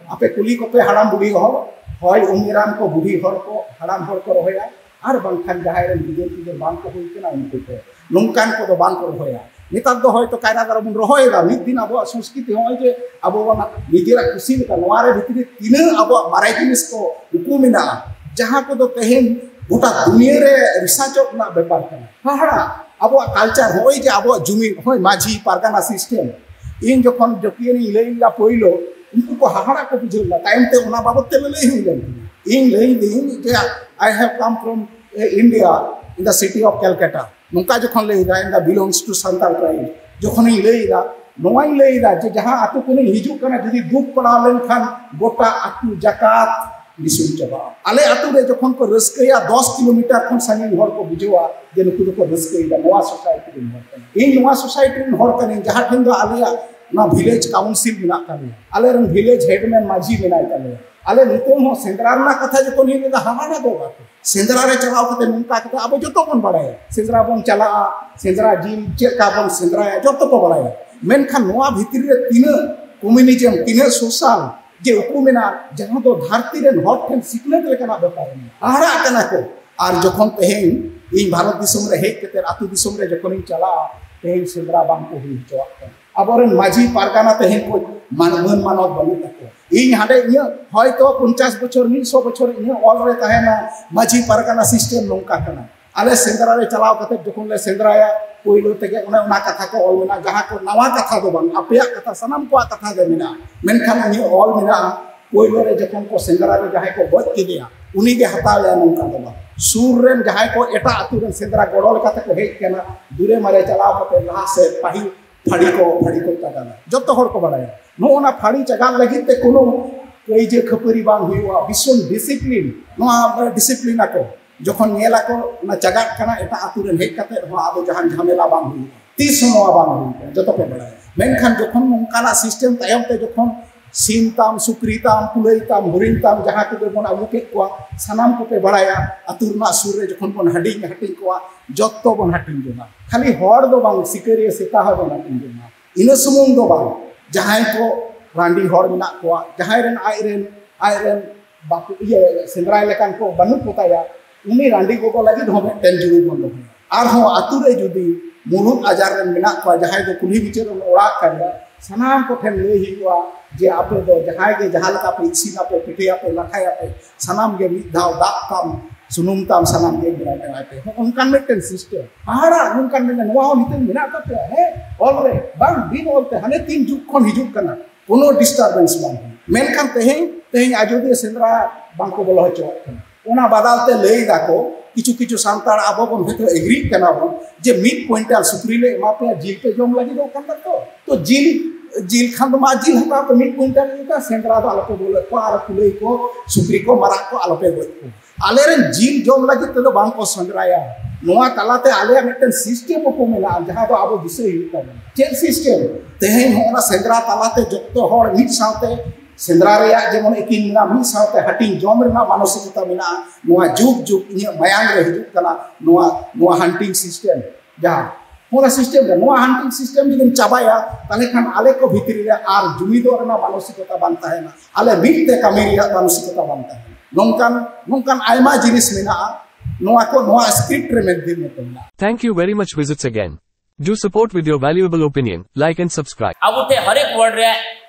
ᱟᱯᱮ ᱠᱩᱞᱤ ᱠᱚᱯᱮ ᱦᱟᱲᱟᱢ ᱵᱩᱲᱦᱤ ᱦᱚᱲ, ᱦᱚᱭ ᱩᱢᱮᱨᱟᱱ ᱠᱚ, ᱵᱩᱲᱦᱤ ᱦᱚᱲ ᱠᱚ, ᱦᱟᱲᱟᱢ ᱦᱚᱲ ᱠᱚ ᱨᱚᱦᱚᱭᱟ, ᱟᱨ ᱵᱟᱝᱠᱷᱟᱱ ᱡᱟᱦᱟᱸᱭ ᱨᱮᱱ ᱜᱤᱫᱟᱹᱨ ᱯᱤᱫᱟᱹᱨ ᱵᱟᱝ ᱠᱚ ᱦᱩᱭ ᱠᱟᱱᱟ ᱩᱱᱠᱩ ᱠᱚ, ᱱᱚᱝᱠᱟᱱ ᱠᱚᱫᱚ ᱵᱟᱝ ᱠᱚ ᱨᱚᱦᱚᱭᱟ᱾ ᱱᱮᱛᱟᱨ ᱫᱚ ᱦᱚᱭᱛᱚ ᱠᱟᱭᱨᱟ ᱫᱟᱨᱮ ᱵᱚᱱ ᱨᱚᱦᱚᱭᱮᱫᱟ, ᱢᱤᱫ ᱫᱤᱱ ᱟᱵᱚᱣᱟᱜ ᱥᱚᱝᱥᱠᱨᱤᱛᱤ ᱱᱚᱜᱼᱚᱭ ᱡᱮ ᱟᱵᱚ ᱚᱱᱟ ᱱᱤᱡᱮᱨᱟᱜ ᱠᱩᱥᱤ ᱞᱮᱠᱟ ᱱᱚᱣᱟ ᱨᱮ ᱵᱷᱤᱛᱨᱤ ᱨᱮ ᱛᱤᱱᱟᱹᱜ ᱟᱵᱚᱣᱟᱜ ᱢᱟᱨᱮ ᱡᱤᱱᱤᱥ ᱠᱚ ᱩᱠᱩ ᱢᱮᱱᱟᱜᱼᱟ, ᱡᱟᱦᱟᱸ ᱠᱚᱫᱚ ᱛᱮᱦᱮᱧ ᱜᱚᱴᱟ ᱫᱩᱱᱤᱭᱟᱹ ᱨᱮ ᱨᱤᱥᱟᱨᱪᱚᱜ ᱨᱮᱱᱟᱜ ᱵᱮᱯᱟᱨ ᱠᱟᱱᱟ᱾ ᱦᱟᱦᱟᱲᱟ᱾ ᱟᱵᱚᱣᱟᱜ ᱠᱟᱞᱪᱟᱨ, ᱱᱚᱜᱼᱚᱭ ᱡᱮ ᱟᱵᱚᱣᱟᱜ ᱡᱩᱢᱤᱫ, ᱱᱚᱜᱼᱚᱭ ᱢᱟᱹᱡᱷᱤ ᱯᱟᱨᱜᱟᱱᱟ ᱥᱤᱥᱴᱮᱢ, ᱤᱧ ᱡᱚᱠᱷᱚᱱ ᱡᱟᱹᱛᱤᱭᱟᱹᱨᱤᱧ ᱞᱟᱹᱭ ᱞᱮᱫᱟ ᱯᱳᱭᱞᱳ, ᱩᱱᱠᱩ ᱠᱚ ᱦᱟᱦᱟᱲᱟ ᱠᱚ ᱵᱩᱡᱷᱟᱹᱣ ᱞᱮᱫᱟ᱾ ᱛᱟᱭᱚᱢ ᱛᱮ ᱚᱱᱟ ᱵᱟᱵᱚᱛ ᱛᱮ ᱞᱟᱹᱞᱟᱹᱭ ᱦᱩᱭ ᱞᱮᱱ ᱛᱤᱧᱟ᱾ ᱤᱧ ᱞᱟᱹᱭ ᱫᱟᱹᱧ ᱡᱮ, "I have come from India, in the city of Calcutta." ᱱᱚᱝᱠᱟ ᱡᱚᱠᱷᱚᱱ ᱞᱟᱹᱭ ᱫᱟ, "India belongs to Santal tribe", ᱡᱚᱠᱷᱚᱱᱤᱧ ᱞᱟᱹᱭ ᱫᱟ, ᱱᱚᱣᱟᱧ ᱞᱟᱹᱭ ᱫᱟ ᱡᱮ ᱡᱟᱦᱟᱸ ᱟᱹᱛᱩ ᱠᱷᱚᱱᱤᱧ ᱦᱤᱡᱩᱜ ᱠᱟᱱᱟ, ᱡᱩᱫᱤ ᱫᱩᱠ ᱯᱟᱲᱟᱣ ᱞᱮᱱᱠᱷᱟᱱ ᱜᱚᱴᱟ ᱟᱹᱛᱩ ᱡᱟᱠᱟᱛ ᱫᱤᱥᱚᱢ ᱪᱟᱵᱟᱜᱼᱟ᱾ ᱟᱞᱮ ᱟᱹᱛᱩ ᱨᱮ ᱡᱚᱠᱷᱚᱱ ᱠᱚ ᱨᱟᱹᱥᱠᱟᱹᱭᱟ, ᱫᱚᱥ ᱠᱤᱞᱳᱢᱤᱴᱟᱨ ᱠᱷᱚᱱ ᱥᱟᱺᱜᱤᱧ ᱦᱚᱲ ᱠᱚ ᱵᱩᱡᱷᱟᱹᱣᱟ ᱡᱮ ᱱᱩᱠᱩ ᱫᱚᱠᱚ ᱨᱟᱹᱥᱠᱟᱹᱭᱮᱫᱟ, ᱱᱚᱣᱟ ᱥᱳᱥᱟᱭᱴᱤ ᱨᱮᱱ ᱦᱚᱲ ᱠᱟᱱᱟ᱾ ᱤᱧ ᱱᱚᱣᱟ ᱥᱳᱥᱟᱭᱴᱤ ᱨᱮᱱ ᱦᱚᱲ ᱠᱟᱹᱱᱟᱹᱧ, ᱡᱟᱦᱟᱸ ᱴᱷᱮᱱ ᱫᱚ ᱟᱞᱮᱭᱟᱜ ᱱᱚᱣᱟ ᱵᱷᱤᱞᱮᱡᱽ ᱠᱟᱣᱩᱱᱥᱤᱞ ᱢᱮᱱᱟᱜ ᱛᱟᱞᱮᱭᱟ, ᱟᱞᱮᱨᱮᱱ ᱵᱷᱤᱞᱮᱡᱽ ᱦᱮᱰᱢᱮᱱ ᱢᱟᱹᱡᱷᱤ ᱢᱮᱱᱟᱭ ᱛᱟᱞᱮᱭᱟ᱾ ᱟᱞᱮ ᱱᱤᱛᱚᱝ ᱦᱚᱸ ᱥᱮᱸᱫᱽᱨᱟ ᱨᱮᱱᱟᱜ ᱠᱟᱛᱷᱟ ᱡᱚᱠᱷᱚᱱ ᱤᱧ ᱞᱟᱹᱭᱫᱟ, ᱦᱟᱦᱟᱲᱟ ᱜᱚᱜ ᱟᱠᱚ᱾ ᱥᱮᱸᱫᱽᱨᱟ ᱨᱮ ᱪᱟᱞᱟᱣ ᱠᱟᱛᱮ ᱱᱚᱝᱠᱟ ᱠᱟᱛᱮ ᱟᱵᱚ ᱡᱚᱛᱚ ᱵᱚᱱ ᱵᱟᱲᱟᱭᱟ, ᱥᱮᱸᱫᱽᱨᱟ ᱵᱚᱱ ᱪᱟᱞᱟᱜᱼᱟ, ᱥᱮᱸᱫᱽᱨᱟ ᱡᱤᱞ ᱪᱮᱫ ᱞᱮᱠᱟ ᱵᱚᱱ ᱥᱮᱸᱫᱽᱨᱟᱭᱟ, ᱡᱚᱛᱚ ᱠᱚ ᱵᱟᱲᱟᱭᱟ᱾ ᱢᱮᱱᱠᱷᱟᱱ ᱱᱚᱣᱟ ᱵᱷᱤᱛᱨᱤ ᱨᱮ ᱛᱤᱱᱟᱹᱜ ᱠᱚᱢᱤᱭᱩᱱᱤᱡᱚᱢ, ᱛᱤᱱᱟᱹᱜ ᱥᱳᱥᱟᱞ ᱡᱮ ᱩᱠᱩ ᱢᱮᱱᱟᱜᱼᱟ, ᱡᱟᱦᱟᱸ ᱫᱚ ᱫᱷᱟᱹᱨᱛᱤ ᱨᱮᱱ ᱦᱚᱲ ᱴᱷᱮᱱ ᱥᱤᱠᱷᱱᱟᱹᱛ ᱞᱮᱠᱟᱱᱟᱜ ᱵᱮᱯᱟᱨ ᱢᱮᱱᱟᱜᱼᱟ᱾ ᱦᱟᱦᱟᱲᱟᱜ ᱠᱟᱱᱟ ᱠᱚ᱾ ᱟᱨ ᱡᱚᱠᱷᱚᱱ ᱛᱮᱦᱮᱧ ᱤᱧ ᱵᱷᱟᱨᱚᱛ ᱫᱤᱥᱚᱢ ᱨᱮ ᱦᱮᱡ ᱠᱟᱛᱮ ᱟᱹᱛᱩ ᱫᱤᱥᱚᱢ ᱨᱮ ᱡᱚᱠᱷᱚᱱᱤᱧ ᱪᱟᱞᱟᱜᱼᱟ, ᱛᱮᱦᱮᱧ ᱥᱮᱸᱫᱽᱨᱟ ᱵᱟᱝ ᱠᱚ ᱦᱩᱭ ᱦᱚᱪᱚᱣᱟᱜ ᱠᱟᱱᱟ᱾ ᱟᱵᱚᱨᱮᱱ ᱢᱟᱹᱡᱷᱤ ᱯᱟᱨᱜᱟᱱᱟ ᱛᱮᱦᱮᱧ ᱠᱚ ᱢᱟᱱ-, ᱢᱟᱹᱱ ᱢᱟᱱᱚᱛ ᱵᱟᱹᱱᱩᱜ ᱛᱟᱠᱚᱣᱟ᱾ ᱤᱧ ᱦᱟᱸᱰᱮ ᱤᱧᱟᱹᱜ ᱦᱚᱭᱛᱚ ᱯᱚᱧᱪᱟᱥ ᱵᱚᱪᱷᱚᱨ, ᱢᱤᱫ ᱥᱚ ᱵᱚᱪᱷᱚᱨ ᱤᱧᱟᱹᱜ ᱚᱞ ᱨᱮ ᱛᱟᱦᱮᱱᱟ, ᱢᱟᱹᱡᱷᱤ ᱯᱟᱨᱜᱟᱱᱟ ᱥᱤᱥᱴᱮᱢ ᱱᱚᱝᱠᱟ ᱠᱟᱱᱟ᱾ ᱟᱞᱮ ᱥᱮᱸᱫᱽᱨᱟ ᱨᱮ ᱪᱟᱞᱟᱣ ᱠᱟᱛᱮ ᱡᱚᱠᱷᱚᱱ ᱞᱮ ᱥᱮᱸᱫᱽᱨᱟᱭᱟ, ᱯᱳᱭᱞᱳ ᱛᱮᱜᱮ ᱚᱱᱮ ᱚᱱᱟ ᱠᱟᱛᱷᱟ ᱠᱚ ᱚᱞ ᱢᱮᱱᱟᱜᱼᱟ, ᱡᱟᱦᱟᱸ ᱠᱚ ᱱᱟᱣᱟ ᱠᱟᱛᱷᱟ ᱫᱚ ᱵᱟᱝ, ᱟᱯᱮᱭᱟᱜ ᱠᱟᱛᱷᱟ, ᱥᱟᱱᱟᱢ ᱠᱚᱣᱟᱜ ᱠᱟᱛᱷᱟ ᱜᱮ ᱢᱮᱱᱟᱜᱼᱟ, ᱢᱮᱱᱠᱷᱟᱱ ᱤᱧᱟᱹᱜ ᱚᱞ ᱢᱮᱱᱟᱜᱼᱟ, ᱯᱳᱭᱞᱳ ᱨᱮ ᱡᱚᱠᱷᱚᱱ ᱠᱚ ᱥᱮᱸᱫᱽᱨᱟ ᱨᱮ ᱡᱟᱦᱟᱸᱭ ᱠᱚ ᱜᱚᱡ ᱠᱮᱫᱮᱭᱟ, ᱩᱱᱤ ᱜᱮ ᱦᱟᱛᱟᱣ ᱮᱭᱟ, ᱱᱚᱝᱠᱟ ᱫᱚ ᱵᱟᱝ᱾ ᱥᱩᱨ ᱨᱮᱱ ᱡᱟᱦᱟᱸᱭ ᱠᱚ ᱮᱴᱟᱜ ᱟᱹᱛᱩ ᱨᱮᱱ ᱥᱮᱸᱫᱽᱨᱟ ᱜᱚᱲᱚ ᱞᱮᱠᱟᱛᱮ ᱠᱚ ᱦᱮᱡ ᱠᱟᱱᱟ, ᱫᱩᱨᱮ ᱢᱟᱨᱮ ᱪᱟᱞᱟᱣ ᱠᱟᱛᱮ ᱞᱟᱦᱟ ᱥᱮᱫ ᱯᱟᱹᱦᱤᱞ ᱯᱷᱟᱹᱲᱤ ᱠᱚ ᱯᱷᱟᱹᱲᱤ ᱠᱚ ᱪᱟᱜᱟᱱᱟ, ᱡᱚᱛᱚ ᱦᱚᱲ ᱠᱚ ᱵᱟᱲᱟᱭᱟ᱾ ᱱᱚᱜᱼᱚ ᱱᱟ ᱯᱷᱟᱹᱲᱤ ᱪᱟᱜᱟᱱ ᱞᱟᱹᱜᱤᱫ ᱛᱮ ᱠᱳᱱᱳ ᱠᱟᱹᱭᱡᱟᱹ ᱠᱷᱟᱹᱯᱟᱹᱨᱤ ᱵᱟᱝ ᱦᱩᱭᱩᱜᱼᱟ, ᱵᱷᱤᱥᱚᱱ ᱰᱤᱥᱤᱯᱞᱤᱱ, ᱱᱚᱣᱟ ᱰᱤᱥᱤᱯᱞᱤᱱ ᱟᱠᱚ᱾ ᱡᱚᱠᱷᱚᱱ ᱧᱮᱞ ᱟᱠᱚ ᱚᱱᱟ ᱪᱟᱜᱟᱜ ᱠᱟᱱᱟ, ᱮᱴᱟᱜ ᱟᱹᱛᱩ ᱨᱮᱱ ᱦᱮᱡ ᱠᱟᱛᱮ ᱦᱚᱸ ᱟᱫᱚ ᱡᱟᱦᱟᱱ ᱡᱷᱟᱢᱮᱞᱟ ᱵᱟᱝ ᱦᱩᱭᱩᱜᱼᱟ, ᱛᱤᱥ ᱦᱚᱸ ᱱᱚᱣᱟ ᱵᱟᱝ ᱦᱩᱭᱩᱜᱼᱟ, ᱡᱚᱛᱚ ᱯᱮ ᱵᱟᱲᱟᱭᱟ᱾ ᱢᱮᱱᱠᱷᱟᱱ ᱡᱚᱠᱷᱚᱱ ᱱᱚᱝᱠᱟᱱᱟᱜ ᱥᱤᱥᱴᱮᱢ ᱛᱟᱭᱚᱢ ᱛᱮ ᱡᱚᱠᱷᱚᱱ ᱥᱤᱢ ᱛᱟᱢ, ᱥᱩᱠᱨᱤ ᱛᱟᱢ, ᱠᱩᱞᱟᱹᱭ ᱛᱟᱢ, ᱦᱚᱨᱤᱱ ᱛᱟᱢ, ᱡᱟᱦᱟᱸ ᱠᱚᱜᱮ ᱵᱚᱱ ᱟᱹᱜᱩ ᱠᱮᱫ ᱠᱚᱣᱟ, ᱥᱟᱱᱟᱢ ᱠᱚᱯᱮ ᱵᱟᱲᱟᱭᱟ, ᱟᱹᱛᱩ ᱨᱮᱱᱟᱜ ᱥᱩᱨ ᱨᱮ ᱡᱚᱠᱷᱚᱱ ᱵᱚᱱ ᱦᱟᱹᱴᱤᱧ ᱦᱟᱹᱴᱤᱧ ᱠᱚᱣᱟ, ᱡᱚᱛᱚ ᱵᱚᱱ ᱦᱟᱹᱴᱤᱧ ᱡᱚᱝᱟ᱾ ᱠᱷᱟᱹᱞᱤ ᱦᱚᱲ ᱫᱚ ᱵᱟᱝ, ᱥᱤᱠᱟᱹᱨᱤᱭᱟᱹ ᱥᱮᱛᱟ ᱦᱚᱸ ᱵᱚᱱ ᱦᱟᱹᱴᱤᱧ ᱡᱚᱝᱟ᱾ ᱤᱱᱟᱹ ᱥᱩᱢᱩᱝ ᱫᱚ ᱵᱟᱝ, ᱡᱟᱦᱟᱸᱭ ᱠᱚ ᱨᱟᱺᱰᱤ ᱦᱚᱲ ᱢᱮᱱᱟᱜ ᱠᱚᱣᱟ, ᱡᱟᱦᱟᱸᱭ ᱨᱮᱱ ᱟᱡ ᱨᱮᱱ ᱟᱡ ᱨᱮᱱ ᱵᱟᱠᱚ ᱤᱭᱟᱹ ᱥᱮᱸᱫᱽᱨᱟᱭ ᱞᱮᱠᱟᱱ ᱠᱚ ᱵᱟᱹᱱᱩᱜ ᱠᱚ ᱛᱟᱭᱟ, ᱩᱱᱤ ᱨᱟᱺᱰᱤ ᱜᱚᱜᱚ ᱞᱟᱹᱜᱤᱫ ᱦᱚᱸ ᱢᱤᱫᱴᱮᱱ ᱡᱩᱲᱩ ᱵᱚᱱ ᱫᱚᱦᱚᱭᱟ᱾ ᱟᱨᱦᱚᱸ ᱟᱹᱛᱩ ᱨᱮ ᱡᱩᱫᱤ ᱢᱩᱞᱩᱫ ᱟᱡᱟᱨ ᱨᱮᱱ ᱢᱮᱱᱟᱜ ᱠᱚᱣᱟ, ᱡᱟᱦᱟᱸᱭ ᱫᱚ ᱠᱩᱞᱦᱤ ᱢᱩᱪᱟᱹᱫ ᱨᱮᱱ ᱚᱲᱟᱜ ᱠᱟᱱ ᱜᱮᱭᱟ, ᱥᱟᱱᱟᱢ ᱠᱚᱴᱷᱮᱱ ᱞᱟᱹᱭ ᱦᱩᱭᱩᱜᱼᱟ ᱡᱮ ᱟᱯᱮ ᱫᱚ ᱡᱟᱦᱟᱸᱭ ᱜᱮ ᱡᱟᱦᱟᱸ ᱞᱮᱠᱟ ᱯᱮ ᱤᱥᱤᱱᱟᱯᱮ, ᱯᱤᱴᱷᱟᱹᱭᱟᱯᱮ, ᱞᱟᱴᱷᱟᱭᱟᱯᱮ, ᱥᱟᱱᱟᱢ ᱜᱮ ᱢᱤᱫ ᱫᱷᱟᱣ ᱫᱟᱜ ᱛᱟᱢ ᱥᱩᱱᱩᱢ ᱛᱟᱢ ᱥᱟᱱᱟᱢ ᱜᱮ ᱮᱢᱟᱭ ᱯᱮ᱾ ᱦᱚᱸ, ᱚᱱᱠᱟᱱ ᱢᱤᱫᱴᱮᱱ ᱥᱤᱥᱴᱮᱢ ᱦᱟᱦᱟᱲᱟ, ᱱᱚᱝᱠᱟᱱ ᱢᱤᱫᱴᱮᱱ, ᱱᱚᱣᱟ ᱦᱚᱸ ᱱᱤᱛᱚᱜ ᱢᱮᱱᱟᱜ ᱛᱟᱯᱮᱭᱟ, ᱦᱮᱸ, ᱚᱞ ᱨᱮ ᱵᱟᱝ ᱵᱤᱱ ᱚᱞ ᱛᱮ ᱦᱟᱱᱮ ᱛᱤᱱ ᱡᱩᱜᱽ ᱠᱷᱚᱱ ᱦᱤᱡᱩᱜ ᱠᱟᱱᱟ, ᱠᱳᱱᱳ ᱰᱤᱥᱴᱟᱨᱵᱮᱱᱥ ᱵᱟᱝ ᱦᱩᱭᱩᱜ᱾ ᱢᱮᱱᱠᱷᱟᱱ ᱛᱮᱦᱮᱧ, ᱛᱮᱦᱮᱧ ᱟᱡᱚᱫᱤᱭᱟᱹ ᱥᱮᱸᱫᱽᱨᱟ ᱵᱟᱝᱠᱚ ᱵᱚᱞᱚ ᱦᱚᱪᱚᱣᱟᱜ ᱠᱟᱱᱟ᱾ ᱚᱱᱟ ᱵᱟᱫᱟᱞ ᱛᱮ ᱞᱟᱹᱭ ᱫᱟᱠᱚ, ᱠᱤᱪᱷᱩ ᱠᱤᱪᱷᱩ ᱥᱟᱱᱛᱟᱲ ᱟᱵᱚ ᱵᱚᱱ ᱦᱚᱭᱛᱳ ᱮᱜᱽᱨᱤᱜ ᱠᱟᱱᱟ ᱵᱚᱱ ᱡᱮ ᱢᱤᱫ ᱠᱩᱭᱤᱱᱴᱟᱞ ᱥᱩᱠᱨᱤ ᱞᱮ ᱮᱢᱟ ᱯᱮᱭᱟ, ᱡᱤᱞ ᱯᱮ ᱡᱚᱢ ᱞᱟᱹᱜᱤᱫᱚᱜ ᱠᱟᱱ ᱛᱟᱠᱚ᱾ ᱛᱚ ᱡᱤᱞ, ᱡᱤᱞ ᱠᱷᱟᱱ ᱫᱚ ᱢᱟ ᱡᱤᱞ ᱦᱟᱛᱟᱣ ᱯᱮ, ᱢᱤᱫ ᱠᱩᱭᱤᱱᱴᱟᱞ ᱞᱮᱠᱟ ᱥᱮᱸᱫᱽᱨᱟ ᱫᱚ ᱟᱞᱚᱯᱮ ᱵᱚᱞᱚ ᱠᱚᱣᱟ, ᱟᱨ ᱠᱩᱞᱟᱹᱭ ᱠᱚ, ᱥᱩᱠᱨᱤ ᱠᱚ, ᱢᱟᱨᱟᱜ ᱠᱚ ᱟᱞᱚᱯᱮ ᱜᱚᱡ ᱠᱚᱣᱟ᱾ ᱟᱞᱮᱨᱮᱱ ᱡᱤᱞ ᱡᱚᱢ ᱞᱟᱹᱜᱤᱫ ᱛᱮᱫᱚ ᱵᱟᱝ ᱠᱚ ᱥᱮᱸᱫᱽᱨᱟᱭᱟ᱾ ᱱᱚᱣᱟ ᱛᱟᱞᱟᱛᱮ ᱟᱞᱮᱭᱟᱜ ᱢᱤᱫᱴᱮᱱ ᱥᱤᱥᱴᱮᱢ ᱠᱚ ᱢᱮᱱᱟᱜᱼᱟ, ᱡᱟᱦᱟᱸ ᱫᱚ ᱟᱵᱚ ᱫᱤᱥᱟᱹᱭ ᱦᱩᱭᱩᱜ ᱛᱟᱵᱚᱱᱟ᱾ ᱪᱮᱫ ᱥᱤᱥᱴᱮᱢ? ᱛᱮᱦᱮᱧ ᱦᱚᱸ ᱚᱱᱟ ᱥᱮᱸᱫᱽᱨᱟ ᱛᱟᱞᱟᱛᱮ ᱡᱚᱛᱚ ᱦᱚᱲ ᱢᱤᱫ ᱥᱟᱶᱛᱮ ᱥᱮᱸᱫᱽᱨᱟ ᱨᱮᱭᱟᱜ ᱡᱮᱢᱚᱱ ᱟᱹᱠᱤᱱ ᱢᱮᱱᱟᱜᱼᱟ, ᱢᱤᱫ ᱥᱟᱶᱛᱮ ᱦᱟᱹᱴᱤᱧ ᱡᱚᱢ ᱨᱮᱱᱟᱜ ᱢᱟᱱᱚᱥᱤᱠᱚᱛᱟ ᱢᱮᱱᱟᱜᱼᱟ᱾ ᱱᱚᱣᱟ ᱡᱩᱜᱽ ᱡᱩᱜᱽ ᱤᱧᱟᱹᱜ ᱢᱟᱭᱟᱝ ᱨᱮ ᱦᱤᱡᱩᱜ ᱠᱟᱱᱟ ᱱᱚᱣᱟ, ᱱᱚᱣᱟ ᱦᱟᱱᱴᱤᱝ ᱥᱤᱥᱴᱮᱢ᱾ ᱡᱟᱦᱟᱸ ᱚᱱᱟ ᱥᱤᱥᱴᱮᱢ ᱨᱮ, ᱱᱚᱣᱟ ᱦᱟᱱᱴᱤᱝ ᱥᱤᱥᱴᱮᱢ ᱡᱩᱫᱤᱢ ᱪᱟᱵᱟᱭᱟ, ᱛᱟᱦᱞᱮ ᱠᱷᱟᱱ ᱟᱞᱮ ᱠᱚ ᱵᱷᱤᱛᱨᱤ ᱨᱮ ᱟᱨ ᱡᱩᱢᱤᱫᱚᱜ ᱨᱮᱱᱟᱜ ᱢᱟᱱᱚᱥᱤᱠᱚᱛᱟ ᱵᱟᱝ ᱛᱟᱦᱮᱱᱟ᱾ ᱟᱞᱮ ᱢᱤᱫ ᱛᱮ ᱠᱟᱹᱢᱤ ᱨᱮᱭᱟᱜ ᱢᱟᱱᱚᱥᱤᱠᱚᱛᱟ ᱵᱟᱝ ᱛᱟᱦᱮᱱᱟ᱾ ᱱᱚᱝᱠᱟᱱ, ᱱᱚᱝᱠᱟᱱ ᱟᱭᱢᱟ ᱡᱤᱱᱤᱥ ᱢᱮᱱᱟᱜᱼᱟ, ᱱᱚᱣᱟ ᱠᱚ, ᱱᱚᱣᱟ ᱥᱠᱨᱤᱯᱴ ᱨᱮ ᱢᱮᱱᱛᱮ ᱢᱮᱱᱟᱜᱼᱟ᱾ Thank you very much. Visits again. Do support with your valuable opinion, like and subscribe. ᱟᱵᱚ ᱴᱷᱮᱱ ᱦᱟᱨᱮᱠ ᱣᱟᱨᱰ ᱨᱮ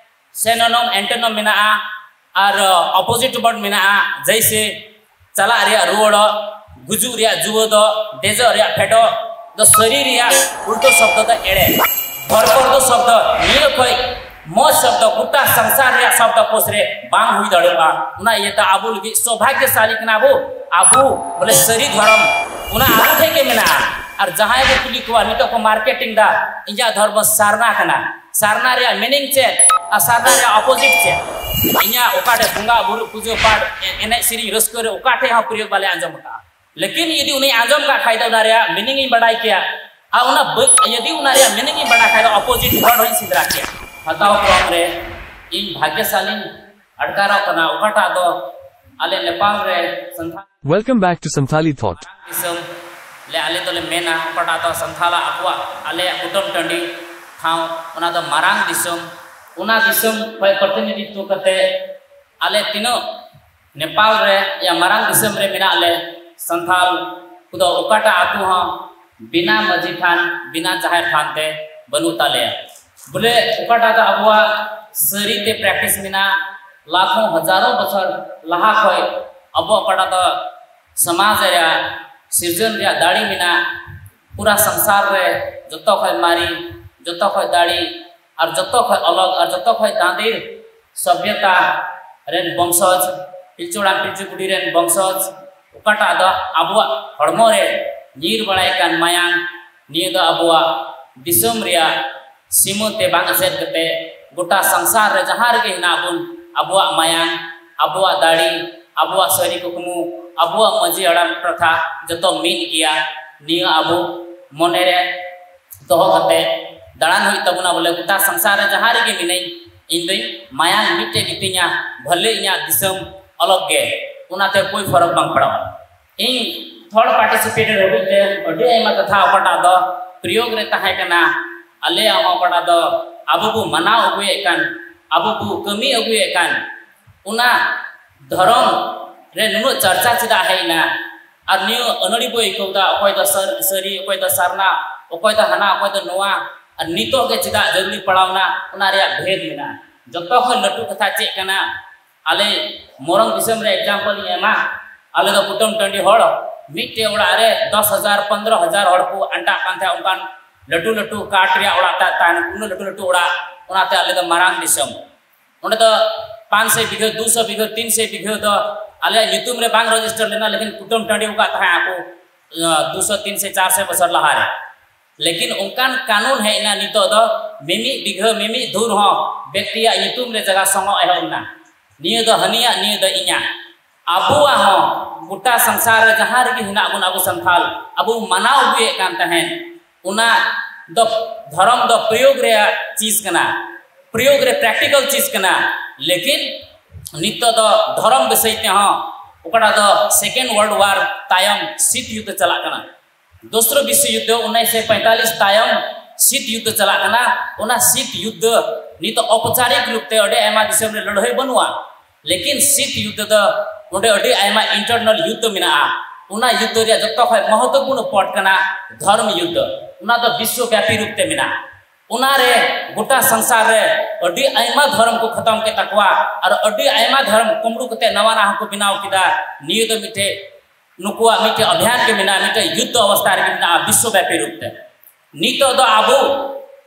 ᱥᱮᱱᱚᱱᱚᱢ ᱮᱱᱴᱮᱱᱚᱢ ᱢᱮᱱᱟᱜᱼᱟ ᱟᱨ ᱚᱯᱳᱡᱤᱴ ᱣᱟᱨᱰ ᱢᱮᱱᱟᱜᱼᱟ, ᱡᱮᱭᱥᱮ ᱪᱟᱞᱟᱜ ᱨᱮᱭᱟᱜ ᱨᱩᱣᱟᱹᱲᱚᱜ, ᱜᱩᱡᱩᱜ ᱨᱮᱭᱟᱜ ᱡᱩᱣᱟᱹ ᱫᱚ, ᱫᱮᱡᱚᱜ ᱨᱮᱭᱟᱜ ᱯᱷᱮᱰᱚᱜ ᱫᱚ, ᱥᱟᱹᱨᱤ ᱨᱮᱭᱟᱜ ᱩᱞᱴᱟᱹ ᱥᱚᱵᱫᱚ ᱫᱚ ᱮᱲᱮ, ᱦᱚᱨᱠᱚᱨ ᱫᱚ ᱥᱚᱵᱫᱚ ᱱᱤᱭᱟᱹ ᱠᱷᱚᱡ ᱢᱚᱡᱽ ᱥᱚᱵᱫᱚ ᱜᱚᱴᱟ ᱥᱚᱝᱥᱟᱨ ᱨᱮᱭᱟᱜ ᱥᱚᱵᱫᱚ ᱠᱳᱥ ᱨᱮ ᱵᱟᱝ ᱦᱩᱭ ᱫᱟᱲᱮᱭᱟᱜᱼᱟ᱾ ᱚᱱᱟ ᱤᱭᱟᱹᱛᱮ ᱟᱵᱚ ᱞᱟᱹᱜᱤᱫ ᱥᱳᱵᱷᱟᱜᱭᱚᱥᱟᱞᱤ ᱠᱟᱱᱟ ᱵᱚ ᱟᱵᱚ, ᱵᱚᱞᱮ ᱥᱟᱹᱨᱤ ᱫᱷᱚᱨᱚᱢ ᱚᱱᱟ ᱟᱵᱚ ᱴᱷᱮᱱ ᱜᱮ ᱢᱮᱱᱟᱜᱼᱟ᱾ ᱟᱨ ᱡᱟᱦᱟᱸᱭ ᱠᱚ ᱠᱩᱞᱤ ᱠᱚᱣᱟ, ᱱᱤᱛᱚᱜ ᱠᱚ ᱢᱟᱨᱠᱮᱴᱤᱝ ᱫᱟ, ᱤᱧᱟᱹᱜ ᱫᱷᱚᱨᱢᱚ ᱥᱟᱨᱱᱟ ᱠᱟᱱᱟ, ᱥᱟᱨᱱᱟ ᱨᱮᱭᱟᱜ ᱢᱤᱱᱤᱝ ᱪᱮᱫ ᱟᱨ ᱥᱟᱨᱱᱟ ᱨᱮᱭᱟᱜ ᱚᱯᱳᱡᱤᱴ ᱪᱮᱫ? ᱤᱧᱟᱹᱜ ᱚᱠᱟᱴᱷᱮ ᱵᱚᱸᱜᱟ ᱵᱩᱨᱩ ᱯᱩᱡᱟᱹ ᱯᱟᱴ, ᱮ- ᱮᱱᱮᱡ ᱥᱮᱨᱮᱧ ᱨᱟᱹᱥᱠᱟᱹ ᱨᱮ ᱚᱠᱟᱴᱷᱮ ᱦᱚᱸ ᱯᱨᱚᱭᱳᱜ ᱵᱟᱞᱮ ᱟᱸᱡᱚᱢ ᱟᱠᱟᱫᱼᱟ᱾ ᱞᱮᱠᱤᱱ ᱡᱩᱫᱤ ᱩᱱᱤ ᱟᱸᱡᱚᱢ ᱠᱟᱜ ᱠᱷᱟᱡ ᱫᱚ ᱚᱱᱟ ᱨᱮᱭᱟᱜ ᱢᱤᱱᱤᱝ ᱤᱧ ᱵᱟᱰᱟᱭ ᱠᱮᱭᱟ, ᱟᱨ ᱚᱱᱟ ᱵᱟᱹ- ᱡᱩᱫᱤ ᱚᱱᱟ ᱨᱮᱭᱟᱜ ᱢᱤᱱᱤᱝ ᱤᱧ ᱵᱟᱰᱟᱭ ᱠᱷᱟᱡ ᱫᱚ ᱚᱯᱳᱡᱤᱴ ᱦᱚᱲ ᱦᱚᱸᱧ ᱥᱮᱸᱫᱽᱨᱟ ᱠᱮᱭᱟ᱾ ᱦᱟᱛᱟᱣ ᱠᱚᱢ ᱨᱮ ᱤᱧ ᱵᱷᱟᱜᱽᱭᱚᱥᱟᱞᱤᱧ ᱟᱴᱠᱟᱨᱚᱜ ᱠᱟᱱᱟ, ᱚᱠᱟᱴᱟᱜ ᱫᱚ ᱟᱞᱮ ᱱᱮᱯᱟᱞ ᱨᱮ Santal Welcome back to Santhali Thought. ᱫᱤᱥᱚᱢ ᱞᱮ ᱟᱞᱮ ᱫᱚᱞᱮ ᱢᱮᱱᱟ, ᱚᱠᱟᱴᱟᱜ ᱫᱚ ᱥᱟᱱᱛᱷᱟᱞᱟᱜ ᱟᱠᱚᱣᱟᱜ ᱟᱞᱮᱭᱟᱜ ᱠᱩᱴᱟᱹᱢ ᱴᱟᱺᱰᱤ ᱴᱷᱟᱶ, ᱚᱱᱟ ᱫᱚ ᱢᱟᱨᱟᱝ ᱫᱤᱥᱚᱢ, ᱚᱱᱟ ᱫᱤᱥᱚᱢ ᱠᱷᱚᱱ ᱯᱨᱚᱛᱤᱱᱤᱫᱷᱤᱛᱛᱚ ᱠᱟᱛᱮ ᱟᱞᱮ ᱛᱤᱱᱟᱹᱜ ᱱᱮᱯᱟᱞ ᱨᱮ ᱭᱟ ᱢᱟᱨᱟᱝ ᱫᱤᱥᱚᱢ ᱨᱮ ᱢᱮᱱᱟᱜ ᱞᱮ ᱥᱟᱱᱛᱷᱟᱞ ᱠᱚᱫᱚ ᱚᱠᱟᱴᱟᱜ ᱟᱹᱛᱩ ᱦᱚᱸ ᱵᱤᱱᱟ ᱢᱟᱹᱡᱷᱤ ᱛᱷᱟᱱ, ᱵᱤᱱᱟ ᱡᱟᱦᱮᱨ ᱛᱷᱟᱱ ᱛᱮ ᱵᱟᱹᱱᱩᱜ ᱛᱟᱞᱮᱭᱟ᱾ ᱵᱚᱞᱮ ᱚᱠᱟᱴᱟᱜ ᱫᱚ ᱟᱵᱚᱣᱟᱜ ᱥᱟᱹᱨᱤ ᱛᱮ ᱯᱨᱮᱠᱴᱤᱥ ᱢᱮᱱᱟᱜ, ᱞᱟᱠᱷᱚ ᱦᱟᱡᱟᱨᱚ ᱵᱚᱪᱷᱚᱨ ᱞᱟᱦᱟ ᱠᱷᱚᱱ ᱟᱵᱚ ᱚᱠᱟᱴᱟᱜ ᱫᱚ ᱥᱚᱢᱟᱡᱽ ᱨᱮᱭᱟᱜ ᱥᱤᱨᱡᱚᱱ ᱨᱮᱭᱟᱜ ᱫᱟᱲᱮ ᱢᱮᱱᱟᱜ, ᱯᱩᱨᱟ ᱥᱚᱝᱥᱟᱨ ᱨᱮ ᱡᱚᱛᱚ ᱠᱷᱚᱱ ᱢᱟᱨᱮ, ᱡᱚᱛᱚ ᱠᱷᱚᱱ ᱫᱟᱲᱮ ᱟᱨ ᱡᱚᱛᱚ ᱠᱷᱚᱱ ᱚᱞᱚᱜ ᱟᱨ ᱡᱚᱛᱚ ᱠᱷᱚᱱ ᱫᱟᱸᱫᱮᱨ ᱥᱚᱵᱷᱭᱚᱛᱟ ᱨᱮᱱ ᱵᱚᱝᱥᱚᱡᱽ, ᱯᱤᱞᱪᱩ ᱦᱟᱲᱟᱢ ᱯᱤᱞᱪᱩ ᱵᱩᱰᱷᱤ ᱨᱮᱱ ᱵᱚᱝᱥᱚᱡᱽ, ᱚᱠᱟᱴᱟᱜ ᱫᱚ ᱟᱵᱚᱣᱟᱜ ᱦᱚᱲᱢᱚ ᱨᱮ ᱧᱤᱨ ᱵᱟᱲᱟᱭ ᱠᱟᱱ ᱢᱟᱭᱟᱝ, ᱱᱤᱭᱟᱹ ᱫᱚ ᱟᱵᱚᱣᱟᱜ ᱫᱤᱥᱚᱢ ᱨᱮᱭᱟᱜ ᱥᱤᱢᱟᱹ ᱛᱮ ᱵᱟᱝ ᱮᱥᱮᱫ ᱠᱟᱛᱮ ᱜᱚᱴᱟ ᱥᱚᱝᱥᱟᱨ ᱨᱮ ᱡᱟᱦᱟᱸ ᱨᱮᱜᱮ ᱦᱮᱱᱟᱜ ᱵᱚᱱ, ᱟᱵᱚᱣᱟᱜ ᱢᱟᱭᱟᱝ, ᱟᱵᱚᱣᱟᱜ ᱫᱟᱲᱮ, ᱟᱵᱚᱣᱟᱜ ᱥᱟᱹᱨᱤ ᱠᱩᱠᱢᱩ, ᱟᱵᱚᱣᱟᱜ ᱢᱟᱹᱡᱷᱤ ᱦᱟᱲᱟᱢ ᱯᱨᱚᱛᱷᱟ ᱡᱚᱛᱚ ᱢᱤᱫ ᱜᱮᱭᱟ᱾ ᱱᱤᱭᱟᱹ ᱟᱵᱚ ᱢᱚᱱᱮ ᱨᱮ ᱫᱚᱦᱚ ᱠᱟᱛᱮ ᱫᱟᱬᱟᱱ ᱦᱩᱭᱩᱜ ᱛᱟᱵᱚᱱᱟ᱾ ᱵᱚᱞᱮ ᱜᱚᱴᱟ ᱥᱚᱝᱥᱟᱨ ᱨᱮ ᱡᱟᱦᱟᱸ ᱨᱮᱜᱮ ᱢᱤᱱᱟᱹᱧ, ᱤᱧ ᱫᱚᱧ ᱢᱟᱭᱟᱝ ᱢᱤᱫᱴᱮᱡ ᱜᱮᱛᱤᱧᱟ, ᱵᱷᱟᱹᱞᱟᱹᱭ ᱤᱧᱟᱹᱜ ᱫᱤᱥᱚᱢ ᱚᱞᱚᱜ ᱜᱮ, ᱚᱱᱟᱛᱮ ᱠᱳᱭ ᱯᱷᱚᱨᱚᱠ ᱵᱟᱝ ᱯᱟᱲᱟᱜᱼᱟ᱾ ᱤᱧ ᱛᱷᱚᱲ ᱯᱟᱨᱴᱤᱥᱤᱯᱮᱴ ᱦᱟᱹᱵᱤᱡ ᱛᱮ ᱟᱹᱰᱤ ᱟᱭᱢᱟ ᱠᱟᱛᱷᱟ ᱚᱠᱟᱴᱟᱜ ᱫᱚ ᱯᱨᱚᱭᱳᱜᱽ ᱨᱮ ᱛᱟᱦᱮᱸ ᱠᱟᱱᱟ, ᱟᱞᱮᱭᱟᱜ ᱦᱚᱸ ᱚᱠᱟᱴᱟᱜ ᱫᱚ ᱟᱵᱚ ᱵᱚ ᱢᱟᱱᱟᱣ ᱟᱹᱜᱩᱭᱮᱫ ᱠᱟᱱ, ᱟᱵᱚ ᱵᱚ ᱠᱟᱹᱢᱤ ᱟᱹᱜᱩᱭᱮᱫ ᱠᱟᱱ, ᱚᱱᱟ ᱫᱷᱚᱨᱚᱢ ᱨᱮ ᱱᱩᱱᱟᱹᱜ ᱪᱟᱨᱪᱟ ᱪᱮᱫᱟᱜ ᱦᱮᱡ ᱮᱱᱟ? ᱟᱨ ᱱᱤᱭᱟᱹ ᱟᱹᱱᱟᱹᱲᱤ ᱵᱚ ᱟᱹᱭᱠᱟᱹᱣ ᱮᱫᱟ, ᱚᱠᱚᱭ ᱫᱚ ᱥᱟᱹᱨ- ᱥᱟᱹᱨᱤ, ᱚᱠᱚᱭ ᱫᱚ ᱥᱟᱨᱱᱟ, ᱚᱠᱚᱭ ᱫᱚ ᱦᱟᱱᱟ, ᱚᱠᱚᱭ ᱫᱚ ᱱᱚᱣᱟ, ᱟᱨ ᱱᱤᱛᱚᱜ ᱜᱮ ᱪᱮᱫᱟᱜ ᱡᱟᱹᱨᱩᱲᱤ ᱯᱟᱲᱟᱣᱱᱟ, ᱚᱱᱟ ᱨᱮᱭᱟᱜ ᱵᱷᱮᱫᱽ ᱢᱮᱱᱟᱜᱼᱟ᱾ ᱡᱚᱛᱚ ᱠᱷᱚᱱ ᱞᱟᱹᱴᱩ ᱠᱟᱛᱷᱟ ᱪᱮᱫ ᱠᱟᱱᱟ? ᱟᱞᱮ ᱢᱚᱨᱚᱝ ᱫᱤᱥᱚᱢ ᱨᱮ ᱮᱠᱡᱟᱢᱯᱚᱞ ᱤᱧ ᱮᱢᱟ, ᱟᱞᱮ ᱫᱚ ᱠᱩᱴᱟᱹᱢ ᱴᱟᱺᱰᱤ ᱦᱚᱲ, ᱢᱤᱫᱴᱮᱡ ᱚᱲᱟᱜ ᱨᱮ ᱫᱚᱥ ᱦᱟᱡᱟᱨ ᱯᱚᱱᱫᱽᱨᱚ ᱦᱟᱡᱟᱨ ᱦᱚᱲ ᱠᱚ ᱟᱱᱴᱟᱜ ᱠᱟᱱ ᱛᱟᱦᱮᱸᱫ, ᱚᱱᱠᱟᱱ ᱞᱟᱹᱴᱩ ᱞᱟᱹᱴᱩ ᱠᱟᱴ ᱨᱮᱭᱟᱜ ᱚᱲᱟᱜ ᱛᱟ- ᱛᱟᱦᱮᱱ, ᱩᱱᱟᱹᱜ ᱞᱟᱹᱴᱩ ᱞᱟᱹᱴᱩ ᱚᱲᱟᱜ, ᱚᱱᱟᱛᱮ ᱟᱞᱮ ᱫᱚ ᱢᱟᱨᱟᱝ ᱫᱤᱥᱚᱢ᱾ ᱚᱸᱰᱮ ᱫᱚ ᱯᱟᱸᱪ ᱥᱚ ᱵᱤᱜᱷᱟᱹ, ᱫᱩ ᱥᱚ ᱵᱤᱜᱷᱟᱹ, ᱛᱤᱱ ᱥᱚ ᱵᱤᱜᱷᱟᱹ ᱫᱚ ᱟᱞᱮᱭᱟᱜ ᱧᱩᱛᱩᱢ ᱨᱮ ᱵᱟᱝ ᱨᱮᱡᱤᱥᱴᱟᱨ ᱞᱮᱱᱟ, ᱞᱮᱠᱤᱱ ᱠᱩᱴᱟᱹᱢ ᱴᱟᱺᱰᱤ ᱟᱠᱟᱫ ᱛᱟᱦᱮᱸᱫ ᱟᱠᱚ᱾ ᱫᱩᱥᱚ ᱛᱤᱱ ᱥᱮ ᱪᱟᱨ ᱥᱮ ᱵᱚᱪᱷᱚᱨ ᱞᱟᱦᱟᱨᱮ᱾ ᱞᱮᱠᱤᱱ ᱚᱱᱠᱟᱱ ᱠᱟᱹᱱᱩᱱ ᱦᱮᱡ ᱮᱱᱟ, ᱱᱤᱛᱚᱜ ᱫᱚ ᱢᱤᱢᱤᱫ ᱵᱤᱜᱷᱟᱹ ᱢᱤᱢᱤᱫ ᱫᱷᱩᱨ ᱦᱚᱸ ᱵᱮᱠᱛᱤᱭᱟᱜ ᱧᱩᱛᱩᱢ ᱨᱮ ᱡᱟᱭᱜᱟ ᱥᱚᱝᱚᱜ ᱮᱦᱚᱵ ᱮᱱᱟ᱾ ᱱᱤᱭᱟᱹ ᱫᱚ ᱦᱟᱹᱱᱤᱭᱟᱜ, ᱱᱤᱭᱟᱹ ᱫᱚ ᱤᱧᱟᱜ᱾ ᱟᱵᱚᱣᱟᱜ ᱦᱚᱸ ᱜᱚᱴᱟ ᱥᱚᱝᱥᱟᱨ ᱨᱮ ᱡᱟᱦᱟᱸ ᱨᱮᱜᱮ ᱦᱮᱱᱟᱜ ᱵᱚᱱ ᱟᱵᱚ ᱥᱟᱱᱛᱟᱞ, ᱟᱵᱚ ᱢᱟᱱᱟᱣ ᱟᱹᱜᱩᱭᱮᱫ ᱠᱟᱱ ᱛᱟᱦᱮᱸᱫ, ᱚᱱᱟ ᱫᱚ ᱫᱷᱚᱨᱚᱢ ᱫᱚ ᱯᱨᱚᱭᱳᱜᱽ ᱨᱮᱭᱟᱜ ᱪᱤᱡᱽ ᱠᱟᱱᱟ, ᱯᱨᱚᱭᱳᱜᱽ ᱨᱮ ᱯᱨᱮᱠᱴᱤᱠᱟᱞ ᱪᱤᱡᱽ ᱠᱟᱱᱟ᱾ ᱞᱮᱠᱤᱱ ᱱᱤᱛᱚᱜ ᱫᱚ ᱫᱷᱚᱨᱚᱢ ᱵᱤᱥᱚᱭ ᱛᱮᱦᱚᱸ, ᱚᱠᱟᱴᱟᱜ ᱫᱚ ᱥᱮᱠᱮᱱᱰ ᱣᱟᱨᱞᱰ ᱣᱟᱨ ᱛᱟᱭᱚᱢ ᱥᱤᱛ ᱭᱩᱫᱽᱫᱷᱚ ᱪᱟᱞᱟᱜ ᱠᱟᱱᱟ, ᱫᱚᱥᱨᱟ ᱵᱤᱥᱣᱚ ᱭᱩᱫᱽᱫᱷᱚ ᱩᱱᱤᱥᱥᱚ ᱯᱚᱸᱭᱛᱟᱞᱤᱥ ᱛᱟᱭᱚᱢ ᱥᱤᱛ ᱭᱩᱫᱽᱫᱷᱚ ᱪᱟᱞᱟᱜ ᱠᱟᱱᱟ᱾ ᱚᱱᱟ ᱥᱤᱛ ᱭᱩᱫᱽᱫᱷᱚ ᱱᱤᱛᱚᱜ ᱚᱯᱚᱪᱟᱨᱤᱠ ᱨᱩᱯ ᱛᱮ ᱟᱹᱰᱤ ᱟᱭᱢᱟ ᱫᱤᱥᱚᱢ ᱨᱮ ᱞᱟᱹᱲᱦᱟᱹᱭ ᱵᱟᱹᱱᱩᱜᱼᱟ, ᱞᱮᱠᱤᱱ ᱥᱤᱛ ᱭᱩᱫᱽᱫᱷᱚ ᱫᱚ ᱚᱸᱰᱮ ᱟᱹᱰᱤ ᱟᱭᱢᱟ ᱤᱱᱴᱟᱨᱱᱟᱞ ᱭᱩᱫᱽᱫᱷᱚ ᱢᱮᱱᱟᱜᱼᱟ᱾ ᱚᱱᱟ ᱭᱩᱫᱽᱫᱷᱚ ᱨᱮᱭᱟᱜ ᱡᱚᱛᱚ ᱠᱷᱚᱱ ᱢᱚᱦᱚᱛᱚᱯᱩᱨᱱᱚ ᱯᱚᱫ ᱠᱟᱱᱟ ᱫᱷᱚᱨᱢ ᱭᱩᱫᱽᱫᱷᱚ᱾ ᱚᱱᱟ ᱫᱚ ᱵᱤᱥᱣᱚ ᱵᱮᱯᱤ ᱨᱩᱯ ᱛᱮ ᱢᱮᱱᱟᱜᱼᱟ᱾ ᱚᱱᱟᱨᱮ ᱜᱚᱴᱟ ᱥᱚᱝᱥᱟᱨ ᱨᱮ ᱟᱹᱰᱤ ᱟᱭᱢᱟ ᱫᱷᱚᱨᱚᱢ ᱠᱚ ᱠᱷᱚᱛᱚᱢ ᱠᱮᱫ ᱛᱟᱠᱚᱣᱟ ᱟᱨ ᱟᱹᱰᱤ ᱟᱭᱢᱟ ᱫᱷᱚᱨᱚᱢ ᱠᱩᱢᱲᱩ ᱠᱟᱛᱮ ᱱᱟᱣᱟ ᱱᱟᱣᱟ ᱦᱚᱸᱠᱚ ᱵᱮᱱᱟᱣ ᱠᱮᱫᱟ᱾ ᱱᱤᱭᱟᱹ ᱫᱚ ᱢᱤᱫᱴᱮᱡ ᱱᱩᱠᱩᱣᱟᱜ ᱢᱤᱫᱴᱮᱡ ᱚᱵᱷᱤᱭᱟᱱ ᱜᱮ ᱢᱮᱱᱟᱜᱼᱟ, ᱢᱤᱫᱴᱮᱡ ᱭᱩᱫᱽᱫᱷᱚ ᱚᱵᱚᱥᱛᱷᱟ ᱨᱮᱜᱮ ᱢᱮᱱᱟᱜᱼᱟ ᱵᱤᱥᱣᱚ ᱵᱮᱯᱤ ᱨᱩᱯ ᱛᱮ᱾ ᱱᱤᱛᱚᱜ ᱫᱚ ᱟᱵᱚ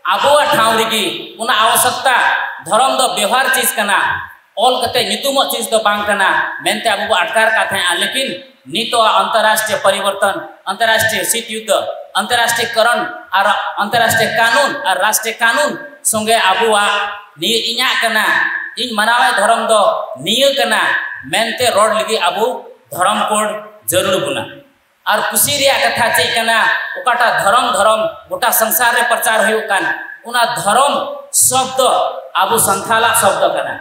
ᱟᱵᱚᱣᱟᱜ ᱴᱷᱟᱶ ᱨᱮᱜᱮ ᱚᱱᱟ ᱟᱵᱚᱥᱭᱚᱠᱛᱟ, ᱫᱷᱚᱨᱚᱢ ᱫᱚ ᱵᱮᱣᱦᱟᱨ ᱪᱤᱡᱽ ᱠᱟᱱᱟ, ᱚᱞ ᱠᱟᱛᱮ ᱧᱩᱛᱩᱢᱚᱜ ᱪᱤᱡᱽ ᱫᱚ ᱵᱟᱝ ᱠᱟᱱᱟ ᱢᱮᱱᱛᱮ ᱟᱵᱚ ᱵᱚ ᱟᱴᱠᱟᱨ ᱠᱟᱱ ᱛᱟᱦᱮᱸᱜᱼᱟ᱾ ᱞᱮᱠᱤᱱ ᱱᱤᱛᱚᱜ ᱟᱱᱛᱚᱨᱨᱟᱥᱴᱨᱤᱭᱚ ᱯᱚᱨᱤᱵᱚᱨᱛᱚᱱ, ᱟᱱᱛᱚᱨᱨᱟᱥᱴᱨᱤᱭᱚ ᱥᱤᱛ ᱭᱩᱫᱽᱫᱷᱚ, ᱟᱱᱛᱚᱨᱨᱟᱥᱴᱨᱤᱭᱚ ᱠᱚᱨᱚᱱ ᱟᱨ ᱟᱱᱛᱚᱨᱨᱟᱥᱴᱨᱤᱭᱚ ᱠᱟᱹᱱᱩᱱ ᱟᱨ ᱨᱟᱥᱴᱨᱤᱭᱚ ᱠᱟᱹᱱᱩᱱ ᱥᱚᱸᱜᱮ ᱟᱵᱚᱣᱟᱜ ᱱᱤᱭᱟᱹ ᱤᱧᱟᱜ ᱠᱟᱱᱟ, ᱤᱧ ᱢᱟᱱᱟᱣᱮᱫ ᱫᱷᱚᱨᱚᱢ ᱫᱚ ᱱᱤᱭᱟᱹ ᱠᱟᱱᱟ ᱢᱮᱱᱛᱮ ᱨᱚᱲ ᱞᱟᱹᱜᱤᱫ ᱟᱵᱚ ᱫᱷᱚᱨᱚᱢ ᱠᱳᱰ ᱡᱟᱹᱨᱩᱲ ᱵᱚᱱᱟ᱾ ᱟᱨ ᱠᱩᱥᱤ ᱨᱮᱭᱟᱜ ᱠᱟᱛᱷᱟ ᱪᱮᱫ ᱠᱟᱱᱟ, ᱚᱠᱟᱴᱟᱜ ᱫᱷᱚᱨᱚᱢ, ᱫᱷᱚᱨᱚᱢ ᱜᱚᱴᱟ ᱥᱚᱝᱥᱟᱨ ᱨᱮ ᱯᱨᱚᱪᱟᱨ ᱦᱩᱭᱩᱜ ᱠᱟᱱ, ᱚᱱᱟ ᱫᱷᱚᱨᱚᱢ ᱥᱚᱵᱫᱚ ᱟᱵᱚ ᱥᱟᱱᱛᱟᱞᱟᱜ ᱥᱚᱵᱫᱚ ᱠᱟᱱᱟ᱾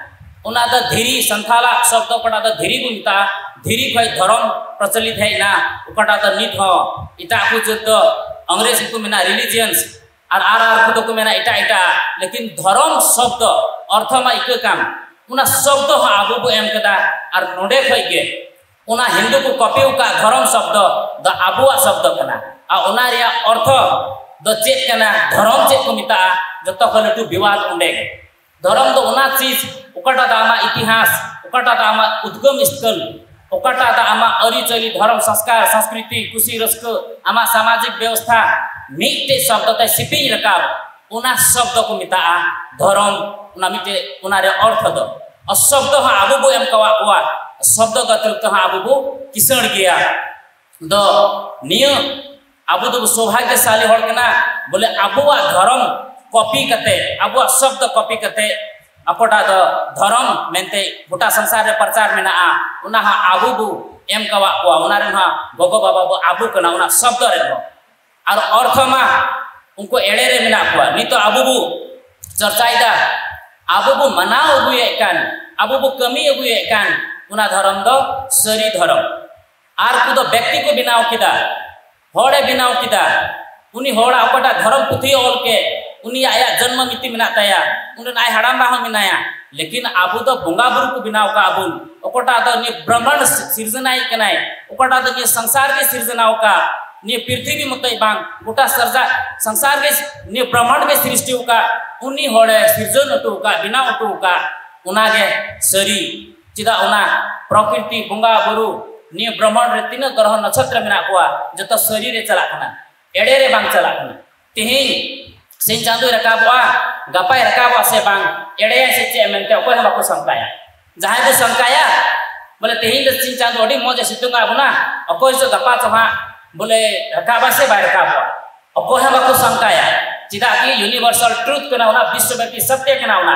ᱚᱱᱟ ᱫᱚ ᱫᱷᱤᱨᱤ, ᱥᱟᱱᱛᱟᱞᱟᱜ ᱥᱚᱵᱫᱚ ᱚᱠᱟᱴᱟᱜ ᱫᱚ ᱫᱷᱤᱨᱤ ᱵᱚᱱ ᱢᱮᱛᱟᱜᱼᱟ, ᱫᱷᱤᱨᱤ ᱠᱷᱚᱱ ᱫᱷᱚᱨᱚᱢ ᱯᱨᱚᱪᱚᱞᱤᱛ ᱦᱮᱡ ᱮᱱᱟ, ᱚᱠᱟᱴᱟᱜ ᱫᱚ ᱱᱤᱛ ᱦᱚᱸ ᱮᱴᱟᱜ ᱠᱚ ᱡᱟᱹᱛ ᱫᱚ, ᱤᱝᱨᱮᱡᱽ ᱠᱚ ᱢᱮᱱᱟ religions, ᱟᱨ ᱟᱨ ᱟᱨ ᱠᱚᱫᱚ ᱠᱚ ᱢᱮᱱᱟ ᱮᱴᱟᱜ ᱮᱴᱟᱜ, ᱞᱮᱠᱤᱱ ᱫᱷᱚᱨᱚᱢ ᱥᱚᱵᱫᱚ ᱚᱨᱛᱷᱚ ᱢᱟ ᱤᱠᱟᱹ ᱠᱟᱱ, ᱚᱱᱟ ᱥᱚᱵᱫᱚ ᱦᱚᱸ ᱟᱵᱚ ᱵᱚ ᱮᱢ ᱠᱟᱫᱟ᱾ ᱟᱨ ᱱᱚᱰᱮ ᱠᱷᱚᱡ ᱜᱮ ᱚᱱᱟ ᱦᱤᱱᱫᱩ ᱠᱚ ᱠᱚᱯᱤ ᱟᱠᱟᱫ ᱫᱷᱚᱨᱚᱢ ᱥᱚᱵᱫᱚ ᱫᱚ ᱟᱵᱚᱣᱟᱜ ᱥᱚᱵᱫᱚ ᱠᱟᱱᱟ᱾ ᱟᱨ ᱚᱱᱟ ᱨᱮᱭᱟᱜ ᱚᱨᱛᱷᱚ ᱫᱚ ᱪᱮᱫ ᱠᱟᱱᱟ, ᱫᱷᱚᱨᱚᱢ ᱪᱮᱫ ᱠᱚ ᱢᱮᱛᱟᱜᱼᱟ, ᱡᱚᱛᱚ ᱠᱷᱚᱱ ᱞᱟᱹᱴᱩ ᱵᱤᱵᱟᱫ ᱚᱸᱰᱮ ᱜᱮ᱾ ᱫᱷᱚᱨᱚᱢ ᱫᱚ ᱚᱱᱟ ᱪᱤᱡᱽ, ᱚᱠᱟᱴᱟᱜ ᱫᱚ ᱟᱢᱟᱜ ᱤᱛᱤᱦᱟᱥ, ᱚᱠᱟᱴᱟᱜ ᱫᱚ ᱟᱢᱟᱜ ᱩᱫᱽᱜᱚᱢ ᱥᱛᱷᱚᱞ, ᱚᱠᱟᱴᱟᱜ ᱫᱚ ᱟᱢᱟᱜ ᱟᱹᱨᱤᱪᱟᱹᱞᱤ, ᱫᱷᱚᱨᱚᱢ ᱥᱚᱝᱥᱠᱟᱨ, ᱥᱚᱝᱥᱠᱨᱤᱛᱤ, ᱠᱩᱥᱤ ᱨᱟᱹᱥᱠᱟᱹ, ᱟᱢᱟᱜ ᱥᱟᱢᱟᱡᱤᱠ ᱵᱮᱵᱚᱥᱛᱷᱟ, ᱢᱤᱫᱴᱮᱡ ᱥᱚᱵᱫᱚ ᱛᱮ ᱥᱤᱯᱤᱧ ᱨᱟᱠᱟᱵ, ᱚᱱᱟ ᱥᱚᱵᱫᱚ ᱠᱚ ᱢᱮᱛᱟᱜᱼᱟ ᱫᱷᱚᱨᱚᱢ᱾ ᱚᱱᱟ ᱢᱤᱫᱴᱮᱡ, ᱚᱱᱟ ᱨᱮᱭᱟᱜ ᱚᱨᱛᱷᱚ ᱫᱚ, ᱚᱥᱚᱵᱫᱚ ᱦᱚᱸ ᱟᱵᱚ ᱵᱚ ᱮᱢ ᱠᱟᱣᱟᱫ ᱠᱚᱣᱟ, ᱥᱚᱵᱫᱚ ᱜᱟᱛᱨᱩᱯ ᱛᱮᱦᱚᱸ ᱟᱵᱚ ᱵᱚ ᱠᱤᱥᱟᱹᱬ ᱜᱮᱭᱟ᱾ ᱫᱚ ᱱᱤᱭᱟᱹ ᱟᱵᱚ ᱫᱚ ᱥᱳᱵᱷᱟᱜᱭᱚᱥᱟᱞᱤ ᱦᱚᱲ ᱠᱟᱱᱟ, ᱵᱚᱞᱮ ᱟᱵᱚᱣᱟᱜ ᱫᱷᱚᱨᱚᱢ ᱠᱚᱯᱤ ᱠᱟᱛᱮ, ᱟᱵᱚᱣᱟᱜ ᱥᱚᱵᱫᱚ ᱠᱚᱯᱤ ᱠᱟᱛᱮ, ᱚᱠᱚᱴᱟᱜ ᱫᱚ ᱫᱷᱚᱨᱚᱢ ᱢᱮᱱᱛᱮ ᱜᱚᱴᱟ ᱥᱚᱝᱥᱟᱨ ᱨᱮ ᱯᱨᱚᱪᱟᱨ ᱢᱮᱱᱟᱜᱼᱟ, ᱚᱱᱟ ᱦᱚᱸ ᱟᱵᱚ ᱵᱚ ᱮᱢ ᱠᱟᱣᱟᱫ ᱠᱚᱣᱟ᱾ ᱚᱱᱟ ᱨᱮᱱ ᱦᱚᱸ ᱜᱚᱜᱚ ᱵᱟᱵᱟ ᱵᱚ ᱟᱵᱚ ᱠᱟᱱᱟ, ᱚᱱᱟ ᱥᱚᱵᱫᱚ ᱨᱮᱱ ᱦᱚᱸ᱾ ᱟᱨ ᱚᱨᱛᱷᱚ ᱢᱟ ᱩᱱᱠᱩ ᱮᱲᱮ ᱨᱮ ᱢᱮᱱᱟᱜ ᱠᱚᱣᱟ᱾ ᱱᱤᱛᱚᱜ ᱟᱵᱚ ᱵᱚ ᱪᱚᱨᱪᱟᱭᱮᱫᱟ, ᱟᱵᱚ ᱵᱚ ᱢᱟᱱᱟᱣ ᱟᱹᱜᱩᱭᱮᱫ ᱠᱟᱱ, ᱟᱵᱚ ᱵᱚ ᱠᱟᱹᱢᱤ ᱟᱹᱜᱩᱭᱮᱫ ᱠᱟᱱ, ᱚᱱᱟ ᱫᱷᱚᱨᱚᱢ ᱫᱚ ᱥᱟᱹᱨᱤ ᱫᱷᱚᱨᱚᱢ᱾ ᱟᱨ ᱠᱚᱫᱚ ᱵᱮᱠᱛᱤ ᱠᱚ ᱵᱮᱱᱟᱣ ᱠᱮᱫᱟ, ᱦᱚᱲᱮ ᱵᱮᱱᱟᱣ ᱠᱮᱫᱟ᱾ ᱩᱱᱤ ᱦᱚᱲᱟᱜ ᱚᱠᱟᱴᱟᱜ ᱫᱷᱚᱨᱚᱢ ᱯᱩᱛᱷᱤᱭ ᱚᱞ ᱠᱮᱫ, ᱩᱱᱤᱭᱟᱜ ᱟᱭᱟᱜ ᱡᱚᱱᱢᱚ ᱢᱤᱛᱤ ᱢᱮᱱᱟᱜ ᱛᱟᱭᱟ, ᱩᱱᱤ ᱨᱮᱱ ᱟᱡ ᱦᱟᱲᱟᱢ ᱵᱟ ᱦᱚᱸ ᱢᱮᱱᱟᱭᱟ᱾ ᱞᱮᱠᱤᱱ ᱟᱵᱚ ᱫᱚ ᱵᱚᱸᱜᱟ ᱵᱩᱨᱩ ᱠᱚ ᱵᱮᱱᱟᱣ ᱠᱟᱜ ᱵᱚᱱ, ᱚᱠᱟᱴᱟᱜ ᱫᱚ ᱱᱤᱭᱟᱹ ᱵᱨᱟᱦᱢᱟᱱᱰ ᱥᱤᱨᱡᱚᱱᱟᱭ ᱠᱟᱱᱟᱭ, ᱚᱠᱟᱴᱟᱜ ᱫᱚ ᱱᱤᱭᱟᱹ ᱥᱚᱝᱥᱟᱨ ᱜᱮ ᱥᱤᱨᱡᱚᱱᱟᱣ ᱠᱟᱜ, ᱱᱤᱭᱟᱹ ᱯᱨᱤᱛᱷᱤᱵᱤ ᱢᱚᱛᱚᱡ ᱵᱟᱝ, ᱜᱚᱴᱟ ᱥᱟᱨᱡᱟ ᱥᱚᱝᱥᱟᱨ ᱜᱮ, ᱱᱤᱭᱟᱹ ᱵᱨᱟᱦᱢᱟᱱᱰ ᱜᱮ ᱥᱨᱤᱥᱴᱤ ᱟᱠᱟᱫ, ᱩᱱᱤ ᱦᱚᱲᱮ ᱥᱤᱨᱡᱚᱱ ᱦᱚᱴᱚ ᱟᱠᱟᱫ, ᱵᱮᱱᱟᱣ ᱦᱚᱴᱚ ᱟᱠᱟᱫ, ᱚᱱᱟᱜᱮ ᱥᱟᱹᱨᱤ᱾ ᱪᱮᱫᱟᱜ ᱚᱱᱟ ᱯᱨᱚᱠᱨᱤᱛᱤ, ᱵᱚᱸᱜᱟ ᱵᱩᱨᱩ, ᱱᱤᱭᱟᱹ ᱵᱨᱟᱦᱢᱟᱱᱰ ᱨᱮ ᱛᱤᱱᱟᱹᱜ ᱜᱨᱚᱦᱚ ᱱᱚᱪᱷᱚᱛᱨᱚ ᱢᱮᱱᱟᱜ ᱠᱚᱣᱟ, ᱡᱚᱛᱚ ᱥᱟᱹᱨᱤ ᱨᱮ ᱪᱟᱞᱟᱜ ᱠᱟᱱᱟ, ᱮᱲᱮ ᱨᱮ ᱵᱟᱝ ᱪᱟᱞᱟᱜ ᱠᱟᱱᱟ᱾ ᱛᱮᱦᱮᱧ ᱥᱤᱧ ᱪᱟᱸᱫᱳᱭ ᱨᱟᱠᱟᱵᱚᱜᱼᱟ, ᱜᱟᱯᱟᱭ ᱨᱟᱠᱟᱵᱚᱜᱼᱟ ᱥᱮ ᱵᱟᱝ, ᱮᱲᱮᱭᱟᱭ ᱥᱮ ᱪᱮᱫ ᱢᱮᱱᱛᱮ ᱚᱠᱚᱭ ᱦᱚᱸ ᱵᱟᱠᱚ ᱥᱚᱝᱠᱟᱭᱟ᱾ ᱡᱟᱦᱟᱸᱭ ᱠᱚ ᱥᱚᱝᱠᱟᱭᱟ, ᱵᱚᱞᱮ ᱛᱮᱦᱮᱧ ᱫᱚ ᱥᱤᱧ ᱪᱟᱸᱫᱳ ᱟᱹᱰᱤ ᱢᱚᱡᱽ ᱮ ᱥᱤᱛᱩᱝ ᱟᱵᱚᱱᱟ, ᱚᱠᱚᱭ ᱪᱚ ᱜᱟᱯᱟ ᱪᱚ ᱦᱟᱸᱜ ᱵᱚᱞᱮ ᱨᱟᱠᱟᱵᱟ ᱥᱮ ᱵᱟᱭ ᱨᱟᱠᱟᱵᱚᱜᱼᱟ, ᱚᱠᱚᱭ ᱦᱚᱸ ᱵᱟᱠᱚ ᱥᱚᱝᱠᱟᱭᱟ᱾ ᱪᱮᱫᱟᱜ ᱠᱤ ᱤᱭᱩᱱᱤᱵᱷᱟᱨᱥᱟᱞ ᱴᱨᱩᱛᱷ ᱠᱟᱱᱟ, ᱚᱱᱟ ᱵᱤᱥᱥᱚᱵᱮᱯᱤ ᱥᱚᱛᱭᱚ ᱠᱟᱱᱟ᱾ ᱚᱱᱟ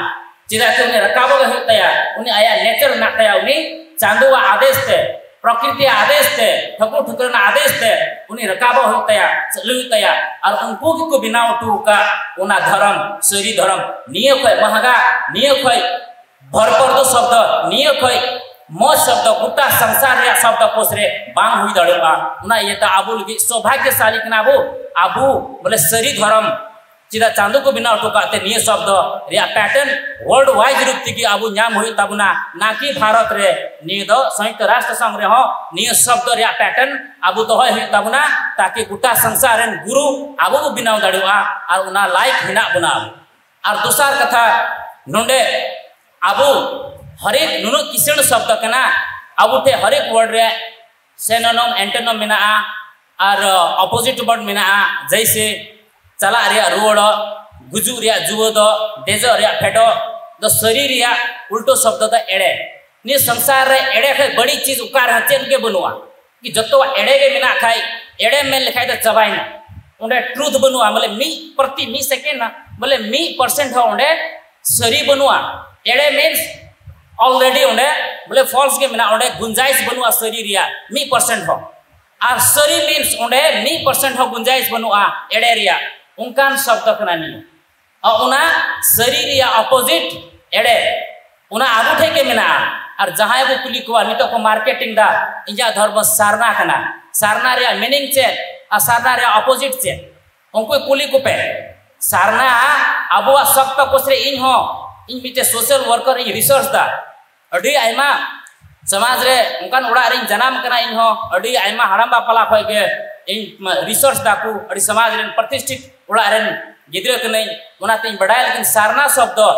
ᱪᱮᱫᱟᱜ ᱠᱤ ᱩᱱᱤ ᱨᱟᱠᱟᱵᱚᱜ ᱜᱮ ᱦᱩᱭᱩᱜ ᱛᱟᱭᱟ, ᱩᱱᱤ ᱟᱭᱟᱜ ᱱᱮᱪᱟᱨ ᱢᱮᱱᱟᱜ ᱛᱟᱭᱟ, ᱩᱱᱤ ᱪᱟᱸᱫᱳᱣᱟᱜ ᱟᱫᱮᱥ ᱛᱮ, ᱯᱨᱚᱠᱨᱤᱛᱤᱭᱟᱜ ᱟᱫᱮᱥ ᱛᱮ, ᱴᱷᱟᱹᱠᱩᱨ ᱴᱷᱟᱹᱠᱨᱟᱹᱱᱟᱜ ᱟᱫᱮᱥ ᱛᱮ ᱩᱱᱤ ᱨᱟᱠᱟᱵᱚᱜ ᱦᱩᱭᱩᱜ ᱛᱟᱭᱟ, ᱪᱟᱹᱞᱩ ᱦᱩᱭᱩᱜ ᱛᱟᱭᱟ᱾ ᱟᱨ ᱩᱱᱠᱩ ᱜᱮᱠᱚ ᱵᱮᱱᱟᱣ ᱦᱚᱴᱚ ᱟᱠᱟᱫ ᱚᱱᱟ ᱫᱷᱚᱨᱚᱢ, ᱥᱟᱹᱨᱤ ᱫᱷᱚᱨᱚᱢ᱾ ᱱᱤᱭᱟᱹ ᱠᱷᱚᱡ ᱢᱟᱦᱟᱜᱟ, ᱱᱤᱭᱟᱹ ᱠᱷᱚᱡ ᱵᱷᱚᱨᱯᱚᱨᱫᱚ ᱥᱚᱵᱫᱚ, ᱱᱤᱭᱟᱹ ᱠᱷᱚᱡ ᱢᱚᱡᱽ ᱥᱚᱵᱫᱚ ᱜᱚᱴᱟ ᱥᱚᱝᱥᱟᱨ ᱨᱮᱭᱟᱜ ᱥᱚᱵᱫᱚ ᱠᱳᱥ ᱨᱮ ᱵᱟᱝ ᱦᱩᱭ ᱫᱟᱲᱮᱭᱟᱜᱼᱟ᱾ ᱚᱱᱟ ᱤᱭᱟᱹᱛᱮ ᱟᱵᱚ ᱞᱟᱹᱜᱤᱫ ᱥᱳᱵᱷᱟᱜᱭᱚᱥᱟᱞᱤ ᱠᱟᱱᱟ ᱵᱚ, ᱟᱵᱚ ᱵᱚᱞᱮ ᱥᱟᱹᱨᱤ ᱫᱷᱚᱨᱚᱢ ᱪᱮᱫᱟᱜ ᱪᱟᱸᱫᱳ ᱠᱚ ᱵᱮᱱᱟᱣ ᱦᱚᱴᱚ ᱠᱟᱜ ᱛᱮ ᱱᱤᱭᱟᱹ ᱥᱚᱵᱫᱚ ᱨᱮᱭᱟᱜ ᱯᱮᱴᱟᱨᱱ ᱣᱟᱨᱞᱰ ᱣᱟᱭᱤᱰ ᱨᱩᱯ ᱛᱮᱜᱮ ᱟᱵᱚ ᱧᱟᱢ ᱦᱩᱭᱩᱜ ᱛᱟᱵᱚᱱᱟ, ᱱᱟ ᱠᱤ ᱵᱷᱟᱨᱚᱛ ᱨᱮ᱾ ᱱᱤᱭᱟᱹ ᱫᱚ ᱥᱚᱝᱭᱩᱠᱛᱚ ᱨᱟᱥᱴᱨᱚ ᱥᱚᱝᱜᱷ ᱨᱮᱦᱚᱸ ᱱᱤᱭᱟᱹ ᱥᱚᱵᱫᱚ ᱨᱮᱭᱟᱜ ᱯᱮᱴᱟᱨᱱ ᱟᱵᱚ ᱫᱚᱦᱚᱭ ᱦᱩᱭᱩᱜ ᱛᱟᱵᱚᱱᱟ, ᱛᱟᱠᱤ ᱜᱚᱴᱟ ᱥᱚᱝᱥᱟᱨ ᱨᱮᱱ ᱜᱩᱨᱩ ᱟᱵᱚ ᱵᱚ ᱵᱮᱱᱟᱣ ᱫᱟᱲᱮᱭᱟᱜᱼᱟ ᱟᱨ ᱚᱱᱟ ᱞᱟᱭᱤᱠ ᱦᱮᱱᱟᱜ ᱵᱚᱱᱟ ᱟᱵᱚ᱾ ᱟᱨ ᱫᱚᱥᱟᱨ ᱠᱟᱛᱷᱟ, ᱱᱚᱰᱮ ᱟᱵᱚ ᱦᱟᱨᱮᱠ ᱱᱩᱱᱟᱹᱜ ᱠᱤᱥᱟᱹᱬ ᱥᱚᱵᱫᱚ ᱠᱟᱱᱟ, ᱟᱵᱚ ᱴᱷᱮᱱ ᱦᱟᱨᱮᱠ ᱣᱟᱨᱰ ᱨᱮ ᱥᱮᱱᱚᱱᱚᱢ, ᱮᱱᱴᱚᱱᱚᱢ ᱢᱮᱱᱟᱜᱼᱟ, ᱟᱨ ᱚᱯᱳᱡᱤᱴ ᱣᱟᱨᱰ ᱢᱮᱱᱟᱜᱼᱟ, ᱡᱮᱭᱥᱮ ᱪᱟᱞᱟᱜ ᱨᱮᱭᱟᱜ ᱨᱩᱣᱟᱹᱲᱚᱜ, ᱜᱩᱡᱩᱜ ᱨᱮᱭᱟᱜ ᱡᱩᱣᱟᱹᱫᱚᱜ, ᱫᱮᱡᱚᱜ ᱨᱮᱭᱟᱜ ᱯᱷᱮᱰᱚᱜ ᱫᱚ ᱥᱟᱹᱨᱤ ᱨᱮᱭᱟᱜ ᱩᱞᱴᱟᱹ ᱥᱚᱵᱫᱚ ᱫᱚ ᱮᱲᱮ᱾ ᱱᱤᱭᱟᱹ ᱥᱚᱝᱥᱟᱨ ᱨᱮ ᱮᱲᱮ ᱠᱷᱚᱡ ᱵᱟᱹᱲᱤᱡ ᱪᱤᱡᱽ ᱚᱠᱟ ᱨᱮᱦᱚᱸ ᱪᱮᱫ ᱜᱮ ᱵᱟᱹᱱᱩᱜᱼᱟ᱾ ᱡᱚᱛᱚᱣᱟᱜ ᱮᱲᱮ ᱜᱮ ᱢᱮᱱᱟᱜ ᱠᱷᱟᱡ, ᱮᱲᱮ ᱢᱮᱱ ᱞᱮᱠᱷᱟᱡ ᱫᱚ ᱪᱟᱵᱟᱭᱮᱱᱟ᱾ ᱚᱸᱰᱮ truth ᱵᱟᱹᱱᱩᱜᱼᱟ, ᱵᱚᱞᱮ ᱢᱤᱫ ᱯᱨᱚᱛᱤ ᱢᱤᱫ second ᱵᱚᱞᱮ ᱢᱤᱫ percent ᱦᱚᱸ ᱚᱸᱰᱮ ᱥᱟᱹᱨᱤ ᱵᱟᱹᱱᱩᱜᱼᱟ᱾ ᱮᱲᱮ means already ᱚᱸᱰᱮ ᱵᱚᱞᱮ false ᱜᱮ ᱢᱮᱱᱟᱜᱼᱟ, ᱚᱸᱰᱮ ᱜᱩᱱᱡᱟᱭᱤᱥ ᱵᱟᱹᱱᱩᱜᱼᱟ ᱥᱟᱹᱨᱤ ᱨᱮᱭᱟᱜ ᱢᱤᱫ percent ᱦᱚᱸ᱾ ᱟᱨ ᱥᱟᱹᱨᱤ means ᱚᱸᱰᱮ ᱢᱤᱫ percent ᱦᱚᱸ ᱜᱩᱱᱡᱟᱭᱤᱥ ᱵᱟᱹᱱᱩᱜᱼᱟ ᱮᱲᱮ ᱨᱮᱭᱟᱜ᱾ ᱚᱱᱠᱟᱱ ᱥᱚᱵᱫᱚ ᱠᱟᱱᱟ ᱱᱤᱭᱟᱹ᱾ ᱟᱨ ᱚᱱᱟ ᱥᱟᱹᱨᱤ ᱨᱮᱭᱟᱜ opposite ᱮᱲᱮ, ᱚᱱᱟ ᱟᱵᱚ ᱴᱷᱮᱡ ᱜᱮ ᱢᱮᱱᱟᱜᱼᱟ᱾ ᱟᱨ ᱡᱟᱦᱟᱸᱭ ᱵᱚ ᱠᱩᱞᱤ ᱠᱚᱣᱟ, ᱱᱤᱛᱚᱜ ᱠᱚ marketing ᱫᱟ, "ᱤᱧᱟᱹᱜ ᱫᱷᱚᱨᱢᱚ ᱥᱟᱨᱱᱟ ᱠᱟᱱᱟ, ᱥᱟᱨᱱᱟ ᱨᱮᱭᱟᱜ meaning ᱪᱮᱫ ᱟᱨ ᱥᱟᱨᱱᱟ ᱨᱮᱭᱟᱜ opposite ᱪᱮᱫ?" ᱩᱱᱠᱩ ᱠᱩᱞᱤ ᱠᱚᱯᱮ᱾ ᱥᱟᱨᱱᱟ ᱟᱵᱚᱣᱟᱜ ᱥᱚᱵᱫᱚ ᱠᱳᱥ ᱨᱮ ᱤᱧ ᱦᱚᱸ, ᱤᱧ ᱢᱤᱫᱴᱮᱡ social worker ᱤᱧ research ᱫᱟ, ᱟᱹᱰᱤ ᱟᱭᱢᱟ ᱥᱚᱢᱟᱡᱽ ᱨᱮ ᱚᱱᱠᱟᱱ ᱚᱲᱟᱜ ᱨᱤᱧ ᱡᱟᱱᱟᱢ ᱠᱟᱱᱟ, ᱤᱧ ᱦᱚᱸ ᱟᱹᱰᱤ ᱟᱭᱢᱟ ᱦᱟᱲᱟᱢ ᱵᱟ ᱯᱟᱞᱟ ᱠᱷᱚᱡ ᱜᱮ ᱤᱧ research ᱫᱟᱠᱚ, ᱟᱹᱰᱤ ᱥᱚᱢᱟᱡᱽ ᱨᱮᱱ ᱯᱨᱚᱛᱤᱥᱴᱷᱤᱛ ᱚᱲᱟᱜ ᱨᱮᱱ ᱜᱤᱫᱽᱨᱟᱹ ᱠᱟᱹᱱᱟᱹᱧ, ᱚᱱᱟᱛᱮᱧ ᱵᱟᱰᱟᱭᱟ᱾ ᱞᱮᱠᱤᱱ ᱥᱟᱨᱱᱟ ᱥᱚᱵᱫᱚ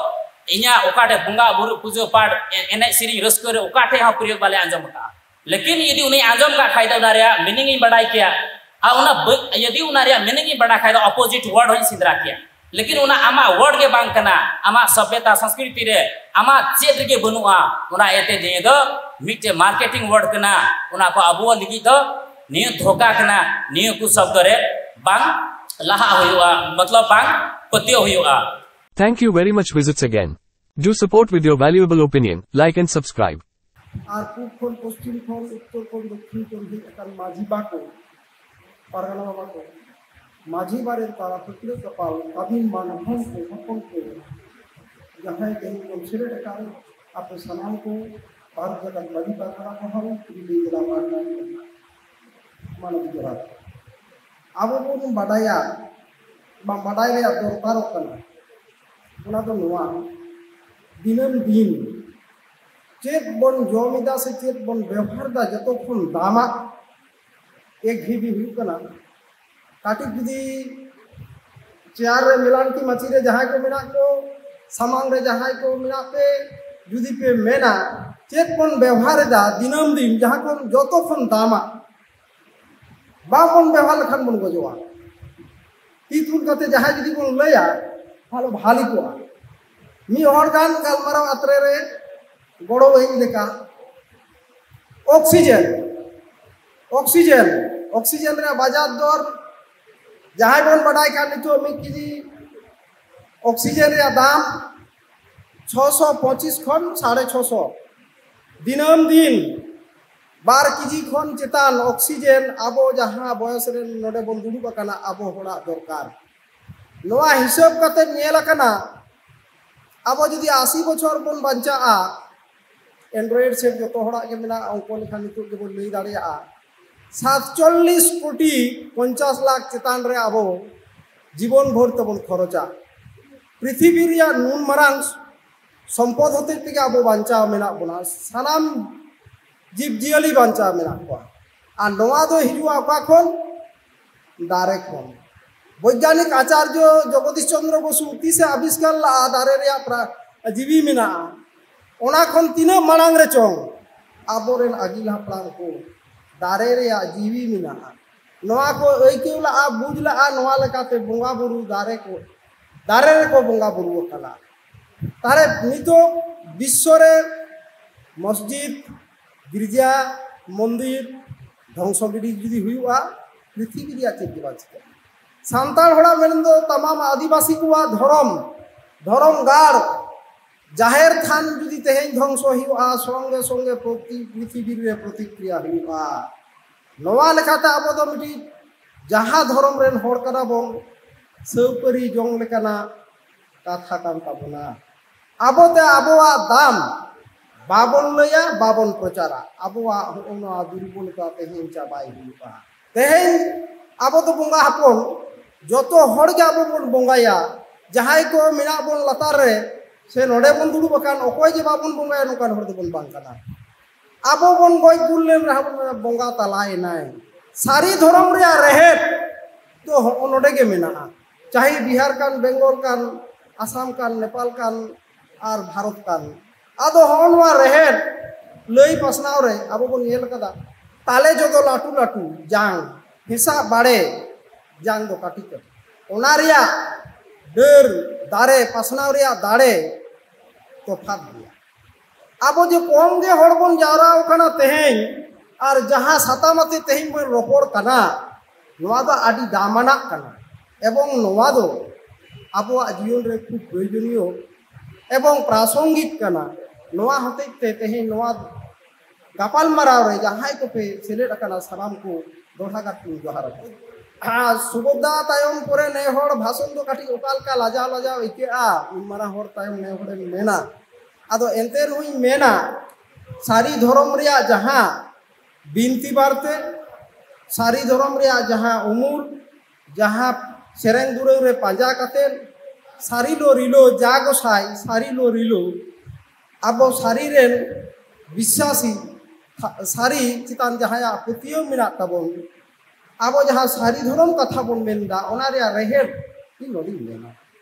ᱤᱧᱟᱹᱜ ᱚᱠᱟ ᱴᱷᱮᱡ ᱵᱚᱸᱜᱟ ᱵᱩᱨᱩ ᱯᱩᱡᱟᱹ ᱯᱟᱴ, ᱮ-, ᱮᱱᱮᱡ ᱥᱮᱨᱮᱧ ᱨᱟᱹᱥᱠᱟᱹ ᱨᱮ ᱚᱠᱟ ᱴᱷᱮᱡ ᱦᱚᱸ ᱯᱨᱚᱭᱳᱜ ᱵᱟᱞᱮ ᱟᱸᱡᱚᱢ ᱟᱠᱟᱫᱼᱟ᱾ ᱞᱮᱠᱤᱱ ᱡᱩᱫᱤ ᱩᱱᱤ ᱟᱸᱡᱚᱢ ᱠᱟᱜ ᱠᱷᱟᱡ ᱫᱚ ᱚᱱᱟ ᱨᱮᱭᱟᱜ meaning ᱤᱧ ᱵᱟᱰᱟᱭ ᱠᱮᱭᱟ, ᱟᱨ ᱚᱱᱟ ᱵᱟᱹ-, ᱡᱩᱫᱤ ᱚᱱᱟ ᱨᱮᱭᱟᱜ meaning ᱤᱧ ᱵᱟᱰᱟᱭ ᱠᱷᱟᱡ ᱫᱚ opposite word ᱦᱚᱸᱧ ᱥᱮᱸᱫᱽᱨᱟ ᱠᱮᱭᱟ᱾ ᱞᱮᱠᱤᱱ ᱚᱱᱟ ᱟᱢᱟᱜ word ᱜᱮ ᱵᱟᱝ ᱠᱟᱱᱟ, ᱟᱢᱟᱜ ᱥᱚᱵᱷᱭᱚᱛᱟ ᱥᱚᱝᱥᱠᱨᱤᱛᱤ ᱨᱮ ᱟᱢᱟᱜ ᱪᱮᱫ ᱨᱮᱜᱮ ᱵᱟᱹᱱᱩᱜᱼᱟ᱾ ᱚᱱᱟ ᱤᱭᱟᱹᱛᱮ ᱱᱤᱭᱟᱹ ᱫᱚ ᱢᱤᱫᱴᱮᱡ marketing word ᱠᱟᱱᱟ, ᱚᱱᱟ ᱠᱚ ᱟᱵᱚ ᱞᱟᱹᱜᱤᱫ ᱫᱚ ᱱᱤᱭᱟᱹ ᱫᱷᱳᱠᱟ ᱠᱟᱱᱟ᱾ ᱱᱤᱭᱟᱹ ᱠᱚ ᱥᱚᱵᱫᱚ ᱨᱮ ᱵᱟᱝ ᱞᱟᱦᱟᱜ ᱦᱩᱭᱩᱜᱼᱟ, ᱢᱚᱛᱞᱚᱵ ᱵᱟᱝ ᱯᱟᱹᱛᱭᱟᱹᱣ ᱦᱩᱭᱩᱜᱼᱟ᱾ Thank you very much. Visits again. Do support with your valuable opinion, like and subscribe. ᱟᱨ ᱯᱩᱵ ᱠᱷᱚᱱ ᱯᱚᱥᱪᱤᱢ ᱠᱷᱚᱱ ᱩᱛᱛᱚᱨ ᱠᱷᱚᱱ ᱫᱚᱠᱠᱷᱤᱱ ᱠᱷᱚᱱ ᱦᱮᱡ ᱟᱠᱟᱱ ᱢᱟᱹᱡᱷᱤ ᱵᱟ ᱠᱚ, ᱯᱟᱨᱜᱟᱱᱟ ᱵᱟᱵᱟ ᱠᱚ, ᱢᱟᱹᱡᱷᱤ ᱵᱟᱨᱮ ᱛᱟᱞᱟ ᱯᱷᱟᱹᱠᱲᱟᱹ ᱠᱟᱯᱟᱞ ᱟᱹᱫᱤᱢ ᱢᱟᱱ ᱦᱚᱯᱚᱱ ᱠᱚ, ᱦᱚᱯᱚᱱ ᱠᱚ, ᱡᱟᱦᱟᱸᱭ ᱛᱮᱦᱮᱧ ᱵᱚᱱ ᱥᱮᱞᱮᱫ ᱟᱠᱟᱱ, ᱟᱯᱮ ᱥᱟᱱᱟᱢ ᱠᱚ ᱵᱷᱟᱨᱚᱛ ᱡᱟᱠᱟᱛ ᱢᱟᱹᱡᱷᱤ ᱯᱟᱨᱜᱟᱱᱟ ᱠᱚ ᱦᱚᱸ ᱠᱩᱲᱤ ᱞᱟᱹᱭ ᱡᱮᱞᱟ ᱯᱟᱦᱴᱟ ᱠᱷᱚᱱ ᱢᱟᱱᱚᱛ ᱡᱚᱦᱟᱨ᱾ ᱟᱵᱚ ᱵᱚᱱ ᱵᱟᱰᱟᱭᱟ, ᱵᱟᱝ ᱵᱟᱰᱟᱭ ᱨᱮᱭᱟᱜ ᱫᱚᱨᱠᱟᱨᱚᱜ ᱠᱟᱱᱟ, ᱚᱱᱟ ᱫᱚ ᱱᱚᱣᱟ, ᱫᱤᱱᱟᱹᱢ ᱫᱤᱱ ᱪᱮᱫ ᱵᱚᱱ ᱡᱚᱢ ᱮᱫᱟ ᱥᱮ ᱪᱮᱫ ᱵᱚᱱ ᱵᱮᱣᱦᱟᱨ ᱮᱫᱟ, ᱡᱚᱛᱚ ᱠᱷᱚᱱ ᱫᱟᱢᱟᱜ ᱮᱠ ᱜᱷᱤᱵᱤ ᱦᱩᱭᱩᱜ ᱠᱟᱱᱟ᱾ ᱠᱟᱹᱴᱤᱡ ᱡᱩᱫᱤ ᱪᱮᱭᱟᱨ ᱨᱮ ᱢᱮᱞᱟᱱ ᱠᱤ ᱢᱟᱹᱪᱤ ᱨᱮ ᱡᱟᱦᱟᱸᱭ ᱠᱚ ᱢᱮᱱᱟᱜ ᱠᱚ, ᱥᱟᱢᱟᱝ ᱨᱮ ᱡᱟᱦᱟᱸᱭ ᱠᱚ ᱢᱮᱱᱟᱜ ᱯᱮ, ᱡᱩᱫᱤ ᱯᱮ ᱢᱮᱱᱟ ᱪᱮᱫ ᱵᱚᱱ ᱵᱮᱣᱦᱟᱨ ᱮᱫᱟ ᱫᱤᱱᱟᱹᱢ ᱫᱤᱱ ᱡᱟᱦᱟᱸ ᱠᱷᱚᱱ ᱡᱚᱛᱚ ᱠᱷᱚᱱ ᱫᱟᱢᱟᱜ, ᱵᱟᱵᱚᱱ ᱵᱮᱣᱦᱟᱨ ᱞᱮᱠᱷᱟᱱ ᱵᱚᱱ ᱜᱚᱡᱚᱜᱼᱟ᱾ ᱛᱤ ᱛᱷᱩᱞ ᱠᱟᱛᱮ ᱡᱟᱦᱟᱸᱭ ᱡᱩᱫᱤ ᱵᱚᱱ ᱞᱟᱹᱭᱟ, ᱛᱟᱦᱞᱮ ᱵᱷᱟᱞᱤ ᱠᱚᱜᱼᱟ᱾ ᱢᱤᱫ ᱦᱚᱲ ᱜᱟᱱ ᱜᱟᱞᱢᱟᱨᱟᱣ ᱟᱛᱨᱮ ᱨᱮ ᱜᱚᱲᱚ ᱟᱹᱧ ᱞᱮᱠᱟ, ᱚᱠᱥᱤᱡᱮᱱ, ᱚᱠᱥᱤᱡᱮᱱ, ᱚᱠᱥᱤᱡᱮᱱ ᱨᱮᱭᱟᱜ ᱵᱟᱡᱟᱨ ᱫᱚᱨ ᱡᱟᱦᱟᱸᱭ ᱵᱚᱱ ᱵᱟᱰᱟᱭ ᱠᱷᱟᱱ, ᱱᱤᱛᱚᱜ ᱢᱤᱫ ᱠᱮᱡᱤ ᱚᱠᱥᱤᱡᱮᱱ ᱨᱮᱭᱟᱜ ᱫᱟᱢ ᱪᱷᱚᱥᱚ ᱯᱚᱸᱪᱤᱥ ᱠᱷᱚᱱ ᱥᱟᱲᱮ ᱪᱷᱚᱥᱚ᱾ ᱫᱤᱱᱟᱹᱢ ᱫᱤᱱ ᱵᱟᱨ ᱠᱮᱡᱤ ᱠᱷᱚᱱ ᱪᱮᱛᱟᱱ ᱚᱠᱥᱤᱡᱮᱱ ᱟᱵᱚ ᱡᱟᱦᱟᱸ ᱵᱚᱭᱚᱥ ᱨᱮᱱ ᱱᱚᱰᱮ ᱵᱚᱱ ᱫᱩᱲᱩᱵ ᱟᱠᱟᱱᱟ, ᱟᱵᱚ ᱦᱚᱲᱟᱜ ᱫᱚᱨᱠᱟᱨ᱾ ᱱᱚᱣᱟ ᱦᱤᱥᱟᱹᱵ ᱠᱟᱛᱮ ᱧᱮᱞ ᱟᱠᱟᱱᱟ, ᱟᱵᱚ ᱡᱩᱫᱤ ᱟᱥᱤ ᱵᱚᱪᱷᱚᱨ ᱵᱚᱱ ᱵᱟᱧᱪᱟᱜᱼᱟ, Android set ᱡᱚᱛᱚ ᱦᱚᱲᱟᱜ ᱜᱮ ᱢᱮᱱᱟᱜᱼᱟ, ᱚᱝᱠᱚ ᱞᱮᱠᱷᱟᱱ ᱱᱤᱛᱚᱜ ᱜᱮᱵᱚᱱ ᱞᱟᱹᱭ ᱫᱟᱲᱮᱭᱟᱜᱼᱟ, ᱥᱟᱛᱪᱚᱞᱞᱤᱥ ᱠᱳᱴᱤ ᱯᱚᱧᱪᱟᱥ ᱞᱟᱠᱷ ᱪᱮᱛᱟᱱ ᱨᱮ ᱟᱵᱚ ᱡᱤᱵᱚᱱ ᱵᱷᱳᱨ ᱛᱮᱵᱚᱱ ᱠᱷᱚᱨᱚᱪᱟ᱾ ᱯᱨᱤᱛᱷᱤᱵᱤ ᱨᱮᱭᱟᱜ ᱱᱩᱱ ᱢᱟᱨᱟᱝ ᱥᱚᱢᱯᱚᱫ ᱦᱚᱛᱮᱡ ᱛᱮᱜᱮ ᱟᱵᱚ ᱵᱟᱧᱪᱟᱣ ᱢᱮᱱᱟᱜ ᱵᱚᱱᱟ, ᱥᱟᱱᱟᱢ ᱡᱤᱵᱽ ᱡᱤᱭᱟᱹᱞᱤ ᱵᱟᱧᱪᱟᱣ ᱢᱮᱱᱟᱜ ᱠᱚᱣᱟ᱾ ᱟᱨ ᱱᱚᱣᱟ ᱫᱚ ᱦᱤᱡᱩᱜᱼᱟ ᱚᱠᱟ ᱠᱷᱚᱱ? ᱫᱟᱨᱮ ᱠᱷᱚᱱ᱾ ᱵᱳᱭᱜᱟᱱᱤᱠ ᱟᱪᱟᱨᱡᱚ ᱡᱚᱜᱚᱫᱤᱥ ᱪᱚᱱᱫᱨᱚ ᱵᱚᱥᱩ ᱛᱤᱥᱮ ᱟᱵᱤᱥᱠᱟᱨ ᱞᱟᱜᱼᱟ ᱫᱟᱨᱮ ᱨᱮᱭᱟᱜ ᱯᱨᱟ-, ᱡᱤᱣᱤ ᱢᱮᱱᱟᱜᱼᱟ? ᱚᱱᱟ ᱠᱷᱚᱱ ᱛᱤᱱᱟᱹᱜ ᱢᱟᱲᱟᱝ ᱨᱮ ᱪᱚᱝ ᱟᱵᱚᱨᱮᱱ ᱟᱹᱜᱤᱞ ᱦᱟᱯᱲᱟᱢ ᱠᱚ ᱫᱟᱨᱮ ᱨᱮᱭᱟᱜ ᱡᱤᱣᱤ ᱢᱮᱱᱟᱜᱼᱟ, ᱱᱚᱣᱟ ᱠᱚ ᱟᱹᱭᱠᱟᱹᱣ ᱞᱟᱜᱼᱟ, ᱵᱩᱡᱽ ᱞᱟᱜᱼᱟ, ᱱᱚᱣᱟ ᱞᱮᱠᱟᱛᱮ ᱵᱚᱸᱜᱟ ᱵᱩᱨᱩ ᱫᱟᱨᱮ ᱠᱚ, ᱫᱟᱨᱮ ᱨᱮᱠᱚ ᱵᱚᱸᱜᱟ ᱵᱩᱨᱩ ᱟᱠᱟᱱᱟ᱾ ᱛᱟᱦᱞᱮ ᱱᱤᱛᱚᱜ ᱵᱤᱥᱥᱚ ᱨᱮ ᱢᱚᱥᱡᱤᱫ, ᱜᱤᱨᱡᱟ, ᱢᱚᱱᱫᱤᱨ ᱫᱷᱚᱝᱥᱚ ᱜᱤᱰᱤ ᱡᱩᱫᱤ ᱦᱩᱭᱩᱜᱼᱟ, ᱯᱨᱤᱛᱷᱤᱵᱤ ᱨᱮᱭᱟᱜ ᱪᱮᱫ ᱜᱮ ᱵᱟᱝ ᱪᱤᱠᱟᱹᱜᱼᱟ᱾ ᱥᱟᱱᱛᱟᱲ ᱦᱚᱲᱟᱜ ᱢᱮᱱᱫᱚ ᱛᱟᱢᱟᱢ ᱟᱹᱫᱤᱵᱟᱹᱥᱤ ᱠᱚᱣᱟᱜ ᱫᱷᱚᱨᱚᱢ, ᱫᱷᱚᱨᱚᱢ ᱜᱟᱲ, ᱡᱟᱦᱮᱨ ᱛᱷᱟᱱ ᱡᱩᱫᱤ ᱛᱮᱦᱮᱧ ᱫᱷᱚᱝᱥᱚ ᱦᱩᱭᱩᱜᱼᱟ, ᱥᱚᱝᱜᱮ ᱥᱚᱝᱜᱮ ᱯᱨᱚᱛᱤ-, ᱯᱨᱤᱛᱷᱤᱵᱤ ᱨᱮ ᱯᱨᱚᱛᱤᱠᱨᱤᱭᱟ ᱦᱩᱭᱩᱜᱼᱟ᱾ ᱱᱚᱣᱟ ᱞᱮᱠᱟᱛᱮ ᱟᱵᱚ ᱫᱚ ᱢᱤᱫᱴᱤᱡ ᱡᱟᱦᱟᱸ ᱫᱷᱚᱨᱚᱢ ᱨᱮᱱ ᱦᱚᱲ ᱠᱟᱱᱟ ᱵᱚᱱ, ᱥᱟᱹᱣᱯᱟᱹᱨᱤ ᱡᱚᱝ ᱞᱮᱠᱟᱱᱟᱜ ᱠᱟᱛᱷᱟ ᱠᱟᱱ ᱛᱟᱵᱚᱱᱟ᱾ ᱟᱵᱚᱛᱮ ᱟᱵᱚᱣᱟᱜ ᱫᱟᱢ ᱵᱟᱵᱚᱱ ᱞᱟᱹᱭᱟ, ᱵᱟᱵᱚᱱ ᱯᱨᱚᱪᱟᱨᱟ᱾ ᱟᱵᱚᱣᱟᱜ ᱦᱚᱸᱜᱼᱚ ᱱᱚᱣᱟ ᱫᱩᱨᱵᱚᱞᱚᱛᱟ ᱛᱮᱦᱮᱧ ᱪᱟᱵᱟᱭ ᱦᱩᱭᱩᱜᱼᱟ᱾ ᱛᱮᱦᱮᱧ ᱟᱵᱚ ᱫᱚ ᱵᱚᱸᱜᱟ ᱦᱚᱯᱚᱱ, ᱡᱚᱛᱚ ᱦᱚᱲ ᱜᱮ ᱟᱵᱚ ᱵᱚᱱ ᱵᱚᱸᱜᱟᱭᱟ᱾ ᱡᱟᱦᱟᱸᱭ ᱠᱚ ᱢᱮᱱᱟᱜ ᱵᱚᱱ ᱞᱟᱛᱟᱨ ᱨᱮ ᱥᱮ ᱱᱚᱰᱮ ᱵᱚᱱ ᱫᱩᱲᱩᱵ ᱟᱠᱟᱱ, ᱚᱠᱚᱭ ᱡᱮ ᱵᱟᱵᱚᱱ ᱵᱚᱸᱜᱟᱭᱟ, ᱱᱚᱝᱠᱟᱱ ᱦᱚᱲ ᱫᱚᱵᱚᱱ ᱵᱟᱝ ᱠᱟᱱᱟ᱾ ᱟᱵᱚ ᱵᱚᱱ ᱜᱚᱡ ᱜᱩᱨ ᱞᱮᱱ ᱨᱮᱦᱚᱸ ᱵᱚᱱ ᱢᱮᱱᱟ, "ᱵᱚᱸᱜᱟ ᱛᱟᱞᱟᱭᱮᱱᱟᱭ᱾" ᱥᱟᱹᱨᱤ ᱫᱷᱚᱨᱚᱢ ᱨᱮᱭᱟᱜ ᱨᱮᱦᱮᱫ ᱫᱚ ᱦᱚᱸᱜᱼᱚ ᱱᱚᱰᱮ ᱜᱮ ᱢᱮᱱᱟᱜᱼᱟ᱾ ᱪᱟᱦᱮ ᱵᱤᱦᱟᱨ ᱠᱟᱱ, ᱵᱮᱝᱜᱚᱞ ᱠᱟᱱ, ᱟᱥᱟᱢ ᱠᱟᱱ, ᱱᱮᱯᱟᱞ ᱠᱟᱱ, ᱟᱨ ᱵᱷᱟᱨᱚᱛ ᱠᱟᱱ᱾ ᱟᱫᱚ ᱦᱚᱸᱜᱼᱚ ᱱᱚᱣᱟ ᱨᱮᱦᱮᱫ ᱞᱟᱹᱭ ᱯᱟᱥᱱᱟᱣ ᱨᱮ ᱟᱵᱚ ᱵᱚᱱ ᱧᱮᱞ ᱠᱟᱫᱟ, ᱛᱟᱞᱮ ᱡᱚ ᱫᱚ ᱞᱟᱹᱴᱩ ᱞᱟᱹᱴᱩ ᱡᱟᱝ, ᱦᱮᱸᱥᱟᱜ ᱵᱟᱲᱮ ᱡᱟᱝ ᱫᱚ ᱠᱟᱹᱴᱤᱡ ᱠᱟᱹᱴᱤᱡ᱾ ᱚᱱᱟ ᱨᱮᱭᱟᱜ ᱰᱟᱹᱨ, ᱫᱟᱨᱮ ᱯᱟᱥᱱᱟᱣ ᱨᱮᱭᱟᱜ ᱫᱟᱲᱮ ᱛᱚᱯᱷᱟᱛ ᱜᱮᱭᱟ᱾ ᱟᱵᱚ ᱡᱮ ᱠᱚᱢ ᱜᱮ ᱦᱚᱲ ᱵᱚᱱ ᱡᱟᱣᱨᱟ ᱟᱠᱟᱱᱟ ᱛᱮᱦᱮᱧ, ᱟᱨ ᱡᱟᱦᱟᱸ ᱥᱟᱛᱟᱢ ᱟᱛᱮ ᱛᱮᱦᱮᱧ ᱵᱚᱱ ᱨᱚᱯᱚᱲ ᱠᱟᱱᱟ, ᱱᱚᱣᱟ ᱫᱚ ᱟᱹᱰᱤ ᱫᱟᱢᱟᱱᱟᱜ ᱠᱟᱱᱟ, ᱮᱵᱚᱝ ᱱᱚᱣᱟ ᱫᱚ ᱟᱵᱚᱣᱟᱜ ᱡᱤᱭᱚᱱ ᱨᱮ ᱠᱷᱩᱵ ᱯᱨᱚᱭᱳᱡᱚᱱᱤᱭᱚ ᱮᱵᱚᱝ ᱯᱨᱟᱥᱚᱝᱜᱤᱠ ᱠᱟᱱᱟ᱾ ᱱᱚᱣᱟ ᱦᱚᱛᱮᱡ ᱛᱮ ᱛᱮᱦᱮᱧ ᱱᱚᱣᱟ ᱜᱟᱯᱟᱞᱢᱟᱨᱟᱣ ᱨᱮ ᱡᱟᱦᱟᱸᱭ ᱠᱚᱯᱮ ᱥᱮᱞᱮᱫ ᱟᱠᱟᱱᱟ, ᱥᱟᱱᱟᱢ ᱠᱚ ᱫᱚᱦᱲᱟ ᱠᱟᱛᱮᱧ ᱡᱚᱦᱟᱨ ᱟᱠᱚ᱾ ᱟᱨ ᱥᱩᱵᱳᱫᱷᱟ ᱛᱟᱭᱚᱢ ᱯᱚᱨᱮ ᱱᱮ ᱦᱚᱲ ᱵᱷᱟᱥᱚᱱ ᱫᱚ ᱠᱟᱹᱴᱤᱡ ᱚᱠᱟ ᱞᱮᱠᱟ ᱞᱟᱡᱟᱣ ᱞᱟᱡᱟᱣ ᱟᱹᱭᱠᱟᱹᱜᱼᱟ, ᱩᱱ ᱢᱟᱨᱟᱝ ᱦᱚᱲ ᱛᱟᱭᱚᱢ ᱱᱮ ᱦᱚᱲᱮᱢ ᱢᱮᱱᱟ᱾ ᱟᱫᱚ ᱮᱱᱛᱮ ᱨᱮᱦᱚᱸᱧ ᱢᱮᱱᱟ, ᱥᱟᱹᱨᱤ ᱫᱷᱚᱨᱚᱢ ᱨᱮᱭᱟᱜ ᱡᱟᱦᱟᱸ ᱵᱤᱱᱛᱤ ᱵᱟᱨᱛᱮ, ᱥᱟᱹᱨᱤ ᱫᱷᱚᱨᱚᱢ ᱨᱮᱭᱟᱜ ᱡᱟᱦᱟᱸ ᱩᱢᱩᱞ, ᱡᱟᱦᱟᱸ ᱥᱮᱨᱮᱧ ᱫᱩᱨᱟᱹᱝ ᱨᱮ ᱯᱟᱸᱡᱟ ᱠᱟᱛᱮ, ᱥᱟᱹᱨᱤ ᱞᱚ ᱨᱤᱞᱳ ᱡᱟ ᱜᱚᱸᱥᱟᱭ, ᱥᱟᱹᱨᱤ ᱞᱚ ᱨᱤᱞᱳ, ᱟᱵᱚ ᱥᱟᱹᱨᱤ ᱨᱮᱱ ᱵᱤᱥᱥᱟᱥᱤ, ᱥᱟᱹᱨᱤ ᱪᱮᱛᱟᱱ ᱡᱟᱦᱟᱸᱭᱟᱜ ᱯᱟᱹᱛᱭᱟᱹᱣ ᱢᱮᱱᱟᱜ ᱛᱟᱵᱚᱱ, ᱟᱵᱚ ᱡᱟᱦᱟᱸ ᱥᱟᱹᱨᱤ ᱫᱷᱚᱨᱚᱢ ᱠᱟᱛᱷᱟ ᱵᱚᱱ ᱢᱮᱱᱫᱟ, ᱚᱱᱟ ᱨᱮᱭᱟᱜ ᱨᱮᱦᱮᱫ ᱤᱧ ᱱᱚᱰᱮᱧ ᱢᱮᱱᱟ᱾